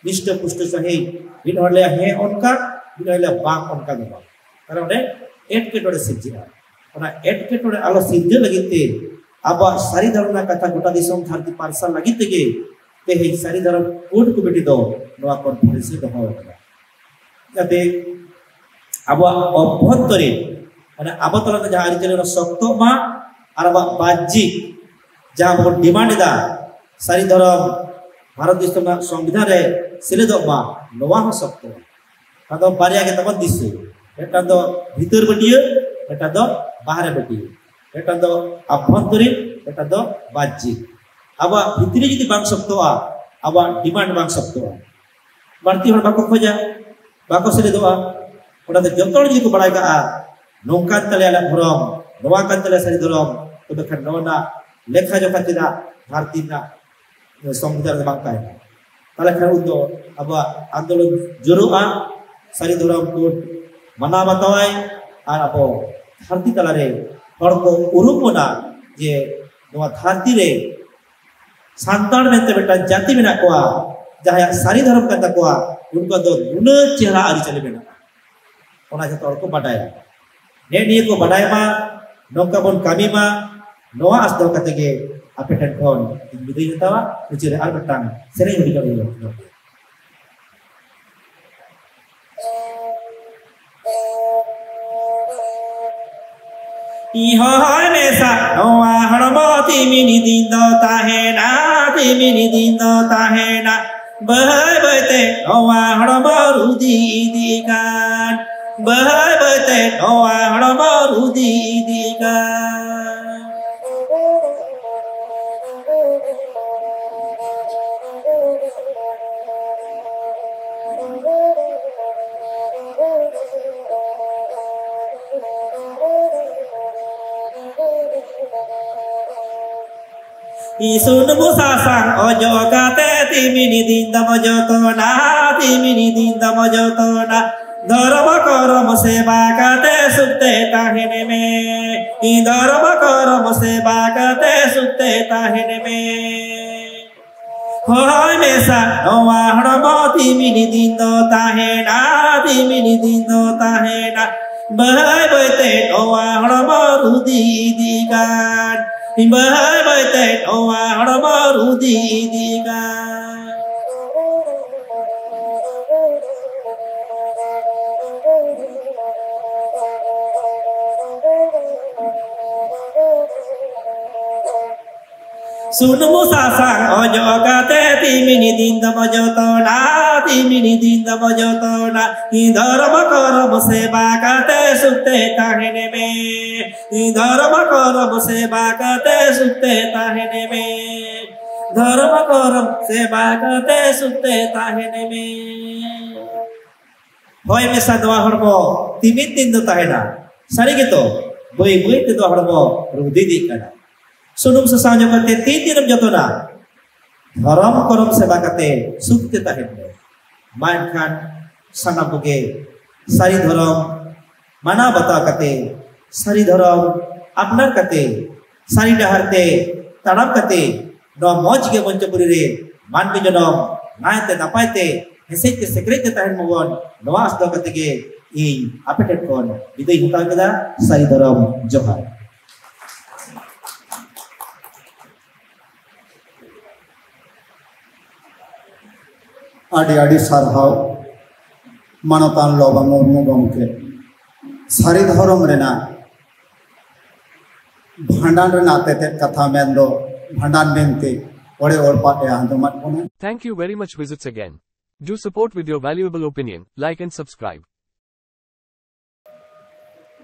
ᱱᱤᱥᱴᱟᱹ ᱯᱩᱥᱴᱟᱹ ᱥᱟᱺᱦᱤᱡ ᱢᱤᱫ ᱦᱚᱲ ᱞᱟᱹᱭᱟ ᱦᱮᱸ ᱚᱱᱠᱟ, ᱢᱤᱫ ᱦᱚᱲ ᱞᱟᱹᱭᱟ ᱵᱟᱝ ᱚᱱᱠᱟ ᱫᱚ ᱵᱟᱝ, ᱛᱟᱦᱞᱮ ᱚᱸᱰᱮ ᱮᱴᱠᱮᱴᱚᱬᱮ ᱥᱤᱨᱡᱟᱹᱜᱼᱟ᱾ ᱚᱱᱟ ᱮᱴᱠᱮᱴᱚᱬᱮ ᱟᱞᱚ ᱥᱤᱨᱡᱟᱹ ᱞᱟᱹᱜᱤᱫ ᱛᱮ ᱟᱵᱚᱣᱟᱜ ᱥᱟᱹᱨᱤ ᱫᱷᱚᱨᱚᱢ ᱨᱮᱱᱟᱜ ᱠᱟᱛᱷᱟ ᱜᱚᱴᱟ ᱫᱤᱥᱚᱢ ᱫᱷᱟᱹᱨᱛᱤ ᱯᱟᱨᱥᱟᱞ ᱞᱟᱹᱜᱤᱫ ᱛᱮᱜᱮ ᱛᱮᱦᱮᱧ ᱥᱟᱹᱨᱤ ᱫᱷᱚᱨᱚᱢ ᱠᱳᱰ ᱠᱚᱢᱤᱴᱤ ᱫᱚ ᱱᱚᱣᱟ ᱠᱚᱱᱯᱷᱟᱨᱮᱱᱥ ᱮ ᱫᱚᱦᱚ ᱟᱠᱟᱫᱟ᱾ ᱡᱟᱛᱮ ᱟᱵᱚᱣᱟᱜ ᱚᱵᱷᱚᱱᱛᱚᱨᱤᱱ, ᱢᱟᱱᱮ ᱟᱵᱚ ᱛᱟᱞᱟᱨᱮ ᱡᱟᱦᱟᱸ ᱟᱹᱨᱤᱪᱟᱹᱞᱤ ᱚᱱᱟ ᱥᱚᱠᱛᱚᱜ ᱢᱟ, ᱟᱨ ᱟᱵᱚᱣᱟᱜ ᱵᱟᱦᱡᱤᱠ ᱡᱟᱦᱟᱸ ᱵᱚᱱ ᱰᱤᱢᱟᱱᱰ ᱮᱫᱟ, ᱥᱟᱹᱨᱤ ᱫᱷᱚᱨᱚᱢ ᱵᱷᱟᱨᱚᱛ ᱫᱤᱥᱚᱢ ᱨᱮᱱᱟᱜ ᱥᱚᱝᱵᱤᱫᱷᱟᱱ ᱨᱮ ᱥᱮᱞᱮᱫᱚᱜ ᱢᱟ, ᱱᱚᱣᱟ ᱦᱚᱸ ᱥᱚᱠᱛᱚ᱾ ᱟᱫᱚ ᱵᱟᱨᱭᱟ ᱜᱮ ᱛᱟᱵᱚᱱ ᱫᱤᱥᱟᱹ, ᱢᱤᱫᱴᱟᱝ ᱫᱚ ᱵᱷᱤᱛᱟᱹᱨ ᱵᱟᱹᱴᱤᱭᱟᱹ, ᱢᱤᱫᱴᱟᱝ ᱫᱚ ᱵᱟᱦᱨᱮ ᱵᱟᱹᱴᱤᱭᱟᱹ, ᱢᱤᱫᱴᱟᱝ ᱫᱚ ᱟᱵᱷᱚᱱᱛᱚᱨᱤᱱ, ᱢᱤᱫᱴᱟᱝ ᱫᱚ ᱵᱟᱦᱡᱤᱠ᱾ ᱟᱵᱚᱣᱟᱜ ᱵᱷᱤᱛᱨᱤ ᱡᱩᱫᱤ ᱵᱟᱝ ᱥᱚᱠᱛᱚᱜᱼᱟ, ᱟᱵᱚᱣᱟᱜ ᱰᱤᱢᱟᱱᱰ ᱵᱟᱝ ᱥᱚᱠᱛᱚᱜᱼᱟ, ᱵᱟᱹᱲᱛᱤ ᱦᱚᱲ ᱵᱟᱠᱚ ᱠᱷᱚᱡᱟ, ᱵᱟᱠᱚ ᱥᱮᱞᱮᱫᱚᱜᱼᱟ᱾ ᱚᱱᱟᱛᱮ ᱡᱚᱛᱚ ᱦᱚᱲ ᱡᱩᱫᱤ ᱠᱚ ᱵᱟᱲᱟᱭ ᱠᱟᱜᱼᱟ, ᱱᱚᱝᱠᱟᱱ ᱛᱟᱞᱮᱭᱟ ᱟᱞᱮᱭᱟᱜ ᱫᱷᱚᱨᱚᱢ, ᱱᱚᱣᱟ ᱠᱟᱱ ᱛᱟᱞᱮᱭᱟ ᱥᱟᱹᱨᱤ ᱫᱷᱚᱨᱚᱢ, ᱛᱚᱵᱮ ᱠᱷᱟᱱ ᱱᱚᱣᱟ ᱨᱮᱱᱟᱜ ᱞᱮᱠᱷᱟ ᱡᱚᱠᱷᱟ ᱪᱮᱫᱟᱜ ᱫᱷᱟᱹᱨᱛᱤ ᱨᱮᱱᱟᱜ ᱥᱚᱝᱵᱤᱫᱷᱟᱱ ᱨᱮ ᱵᱟᱝ ᱛᱟᱦᱮᱱᱟ? ᱛᱟᱦᱞᱮ ᱠᱷᱟᱱ ᱩᱱ ᱫᱚ ᱟᱵᱚᱣᱟᱜ ᱟᱱᱫᱳᱞᱚᱱ ᱡᱳᱨᱳᱜᱼᱟ, ᱥᱟᱹᱨᱤ ᱫᱷᱚᱨᱚᱢ ᱠᱳᱰ ᱢᱟᱱᱟᱣ ᱵᱟᱛᱟᱣᱟᱭ, ᱟᱨ ᱟᱵᱚ ᱫᱷᱟᱹᱨᱛᱤ ᱛᱟᱞᱟᱨᱮ ᱦᱚᱲ ᱠᱚ ᱩᱨᱩᱢ ᱵᱚᱱᱟ ᱡᱮ ᱱᱚᱣᱟ ᱫᱷᱟᱹᱨᱛᱤ ᱨᱮ ᱥᱟᱱᱛᱟᱲ ᱢᱮᱱᱛᱮ ᱢᱤᱫᱴᱟᱝ ᱡᱟᱹᱛᱤ ᱢᱮᱱᱟᱜ ᱠᱚᱣᱟ, ᱡᱟᱦᱟᱸᱭᱟᱜ ᱥᱟᱹᱨᱤ ᱫᱷᱚᱨᱚᱢ ᱠᱟᱱ ᱛᱟᱠᱚᱣᱟ, ᱩᱱᱠᱩᱣᱟᱜ ᱫᱚ ᱱᱩᱱᱟᱹᱜ ᱪᱮᱦᱨᱟ ᱟᱹᱨᱤᱪᱟᱹᱞᱤ ᱢᱮᱱᱟᱜᱼᱟ᱾ ᱚᱱᱟ ᱡᱷᱚᱛᱚ ᱦᱚᱲ ᱠᱚ ᱵᱟᱰᱟᱭᱟ᱾ ᱱᱮᱜ ᱱᱤᱭᱟᱹ ᱠᱚ ᱵᱟᱰᱟᱭ ᱢᱟ, ᱱᱚᱝᱠᱟ ᱵᱚᱱ ᱠᱟᱹᱢᱤ ᱢᱟ, ᱱᱚᱣᱟ ᱟᱥ ᱫᱚᱦᱚ ᱠᱟᱛᱮ ᱜᱮ ᱟᱯᱮ ᱴᱷᱮᱱ ᱠᱷᱚᱱ ᱤᱧ ᱵᱤᱫᱟᱹᱭ ᱦᱟᱛᱟᱣᱟ᱾ ᱢᱩᱪᱟᱹᱫ ᱨᱮ ᱟᱨ ᱢᱤᱫᱴᱟᱝ ᱥᱮᱨᱮᱧ ᱦᱩᱭ ᱠᱟᱱᱟ᱾ ᱤᱧ ᱦᱚᱦᱚᱭ ᱢᱮᱥᱟ ᱱᱚᱣᱟ ᱦᱚᱲᱢᱚ ᱛᱤᱢᱤᱱ ᱫᱤᱱ ᱫᱚ ᱛᱟᱦᱮᱱᱟ, ᱛᱤᱢᱤᱱ ᱫᱤᱱ ᱫᱚ ᱛᱟᱦᱮᱱᱟ᱾ ᱵᱟᱹᱭ ᱵᱟᱹᱭᱛᱮ ᱱᱚᱣᱟ ᱦᱚᱲᱢᱚ ᱨᱩᱫᱤ ᱤᱫᱤᱜ ᱠᱟᱱ, ᱵᱟᱹᱭ ᱵᱟᱹᱭᱛᱮ ᱱᱚᱣᱟ ᱦᱚᱲᱢᱚ ᱨᱩᱫᱤ ᱤᱫᱤᱜ ᱠᱟᱱ᱾ ᱤᱥᱩᱱ ᱵᱩᱥᱟᱥᱟᱝ ᱚᱡᱚᱜ ᱠᱟᱛᱮ ᱛᱤᱢᱤᱱ ᱫᱤᱱ ᱫᱚᱢ ᱡᱚᱛᱚᱱᱟ, ᱛᱤᱢᱤᱱ ᱫᱤᱱ ᱫᱚᱢ ᱡᱚᱛᱚᱱᱟ᱾ ᱫᱷᱚᱨᱚᱢ ᱠᱚᱨᱚᱢ ᱥᱮᱵᱟ ᱠᱟᱛᱮ ᱥᱩᱠᱛᱮ ᱛᱟᱦᱮᱱ ᱢᱮ᱾ ᱫᱷᱚᱨᱚᱢ ᱠᱚᱨᱚᱢ ᱥᱮᱵᱟ ᱠᱟᱛᱮ ᱥᱩᱠᱛᱮ ᱛᱟᱦᱮᱱ ᱢᱮ᱾ ᱦᱚᱦᱚᱭ ᱢᱮᱥᱟ ᱱᱚᱣᱟ ᱦᱚᱲᱢᱚ ᱛᱤᱢᱤᱱ ᱫᱤᱱ ᱫᱚ ᱛᱟᱦᱮᱱᱟ, ᱛᱤᱢᱤᱱ ᱫᱤᱱ ᱫᱚ ᱛᱟᱦᱮᱱᱟ᱾ ᱵᱟᱹᱭ ᱵᱟᱹᱭᱛᱮ ᱱᱚᱣᱟ ᱦᱚᱲᱢᱚ ᱨᱩᱫᱤ ᱤᱫᱤᱜ ᱠᱟᱱ, ᱵᱟᱹᱭ ᱵᱟᱹᱭᱛᱮ ᱱᱚᱣᱟ ᱦᱚᱲᱢᱚ ᱨᱩᱫᱤ ᱤᱫᱤᱜ ᱠᱟᱱ᱾ ᱥᱩᱱᱩᱢ ᱥᱟᱥᱟᱝ ᱚᱡᱚᱜ ᱠᱟᱛᱮ ᱛᱤᱢᱤᱱ ᱫᱤᱱ ᱫᱚᱢ ᱡᱚᱛᱚᱱᱟ, ᱛᱤᱢᱤᱱ ᱫᱤᱱ ᱫᱚᱢ ᱡᱚᱛᱚᱱᱟ᱾ ᱫᱷᱚᱨᱚᱢ ᱠᱚᱨᱚᱢ ᱥᱮᱵᱟ ᱠᱟᱛᱮ ᱥᱩᱠᱛᱮ ᱛᱟᱦᱮᱱ ᱢᱮ᱾ ᱫᱷᱚᱨᱚᱢ ᱠᱚᱨᱚᱢ ᱥᱮᱵᱟ ᱠᱟᱛᱮ ᱥᱩᱠᱛᱮ ᱛᱟᱦᱮᱱ ᱢᱮ᱾ ᱫᱷᱚᱨᱚᱢ ᱠᱚᱨᱚᱢ ᱥᱮᱵᱟ ᱠᱟᱛᱮ ᱥᱩᱠᱛᱮ ᱛᱟᱦᱮᱱ ᱢᱮ᱾ ᱦᱚᱭ ᱢᱮᱥᱟ ᱱᱚᱣᱟ ᱦᱚᱲᱢᱚ ᱛᱤᱢᱤᱱ ᱫᱤᱱ ᱫᱚ ᱛᱟᱦᱮᱱᱟ᱾ ᱥᱟᱹᱨᱤ ᱜᱮᱛᱚ, ᱵᱟᱹᱭ ᱵᱟᱹᱭ ᱛᱮᱫᱚ ᱦᱚᱲᱢᱚ ᱨᱩᱫᱤ ᱤᱫᱤᱜ ᱠᱟᱱᱟ᱾ ᱥᱩᱱᱩᱢ ᱥᱟᱥᱟᱝ ᱚᱡᱚᱜ ᱠᱟᱛᱮ ᱛᱤᱱ ᱫᱤᱱᱮᱢ ᱡᱚᱛᱚᱱᱟ? ᱫᱷᱚᱨᱚᱢ ᱠᱚᱨᱚᱢ ᱥᱮᱵᱟ ᱠᱟᱛᱮ ᱥᱩᱠ ᱛᱮ ᱛᱟᱦᱮᱱ ᱢᱮ᱾ ᱢᱟ ᱮᱱᱠᱷᱟᱱ ᱥᱟᱱᱟᱢ ᱠᱚᱜᱮ ᱥᱟᱹᱨᱤ ᱫᱷᱚᱨᱚᱢ ᱢᱟᱱᱟᱣ ᱵᱟᱛᱟᱣ ᱠᱟᱛᱮ, ᱥᱟᱹᱨᱤ ᱫᱷᱚᱨᱚᱢ ᱟᱯᱱᱟᱨ ᱠᱟᱛᱮ, ᱥᱟᱹᱨᱤ ᱰᱟᱦᱟᱨ ᱛᱮ ᱛᱟᱲᱟᱢ ᱠᱟᱛᱮ, ᱱᱚᱣᱟ ᱢᱚᱡᱽ ᱜᱮ ᱢᱚᱧᱪᱚᱯᱩᱨᱤ ᱨᱮ ᱢᱟᱹᱱᱢᱤ ᱡᱚᱱᱚᱢ ᱱᱟᱭᱛᱮ ᱱᱟᱯᱟᱭ ᱛᱮ ᱦᱮᱸᱥᱮᱡ ᱛᱮ ᱥᱮᱠᱨᱮᱡ ᱛᱮ ᱛᱟᱦᱮᱱ ᱢᱟᱵᱚᱱ, ᱱᱚᱣᱟ ᱟᱥ ᱫᱚᱦᱚ ᱠᱟᱛᱮ ᱜᱮ ᱤᱧ ᱟᱯᱮ ᱴᱷᱮᱱ ᱠᱷᱚᱱ ᱵᱤᱫᱟᱹᱭ ᱦᱟᱛᱟᱣ ᱠᱮᱫᱟ᱾ ᱥᱟᱹᱨᱤ ᱫᱷᱚᱨᱚᱢ ᱡᱚᱦᱟᱨ᱾ ᱟᱹᱰᱤ ᱟᱹᱰᱤ ᱥᱟᱨᱦᱟᱣ ᱢᱟᱱᱚᱛᱟᱱ ᱞᱚᱵᱟ ᱢᱩᱨᱢᱩ ᱜᱚᱢᱠᱮ᱾ ᱥᱟᱹᱨᱤ ᱫᱷᱚᱨᱚᱢ ᱨᱮᱱᱟᱜ ᱵᱷᱟᱸᱰᱟᱱ ᱨᱮᱱᱟᱜ ᱛᱮᱛᱮᱫ ᱠᱟᱛᱷᱟ ᱢᱮᱱᱫᱚ ᱵᱷᱟᱸᱰᱟᱱ ᱵᱤᱱᱛᱤ ᱚᱲᱮ ᱚᱲᱯᱟᱛ ᱮ ᱟᱸᱡᱚᱢᱟᱫ ᱵᱚᱱᱟ᱾ Thank you very much. Visits again. Do support with your valuable opinion, like and subscribe.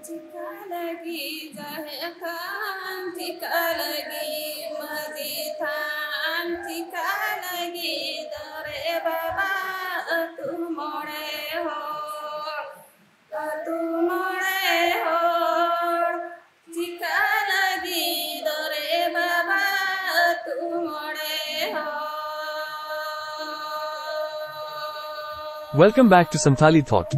ᱪᱤᱠᱟ ᱞᱟᱹᱜᱤᱫ ᱡᱟᱦᱮᱨ ᱛᱷᱟᱱ, ᱪᱤᱠᱟ ᱞᱟᱹᱜᱤᱫ ᱢᱟᱹᱡᱷᱤ ᱛᱷᱟᱱ, ᱪᱤᱠᱟ ᱞᱟᱹᱜᱤᱫ ᱫᱚᱨᱮ ᱵᱟᱵᱟ ᱟᱹᱛᱩ ᱢᱚᱬᱮ ᱦᱚᱲ, ᱟᱹᱛᱩ ᱢᱚᱬᱮ ᱦᱚᱲ, ᱪᱤᱠᱟ ᱞᱟᱹᱜᱤᱫ ᱫᱚᱨᱮ ᱵᱟᱵᱟ ᱟᱹᱛᱩ ᱢᱚᱬᱮ ᱦᱚᱲ᱾ Welcome back to Santali Thought.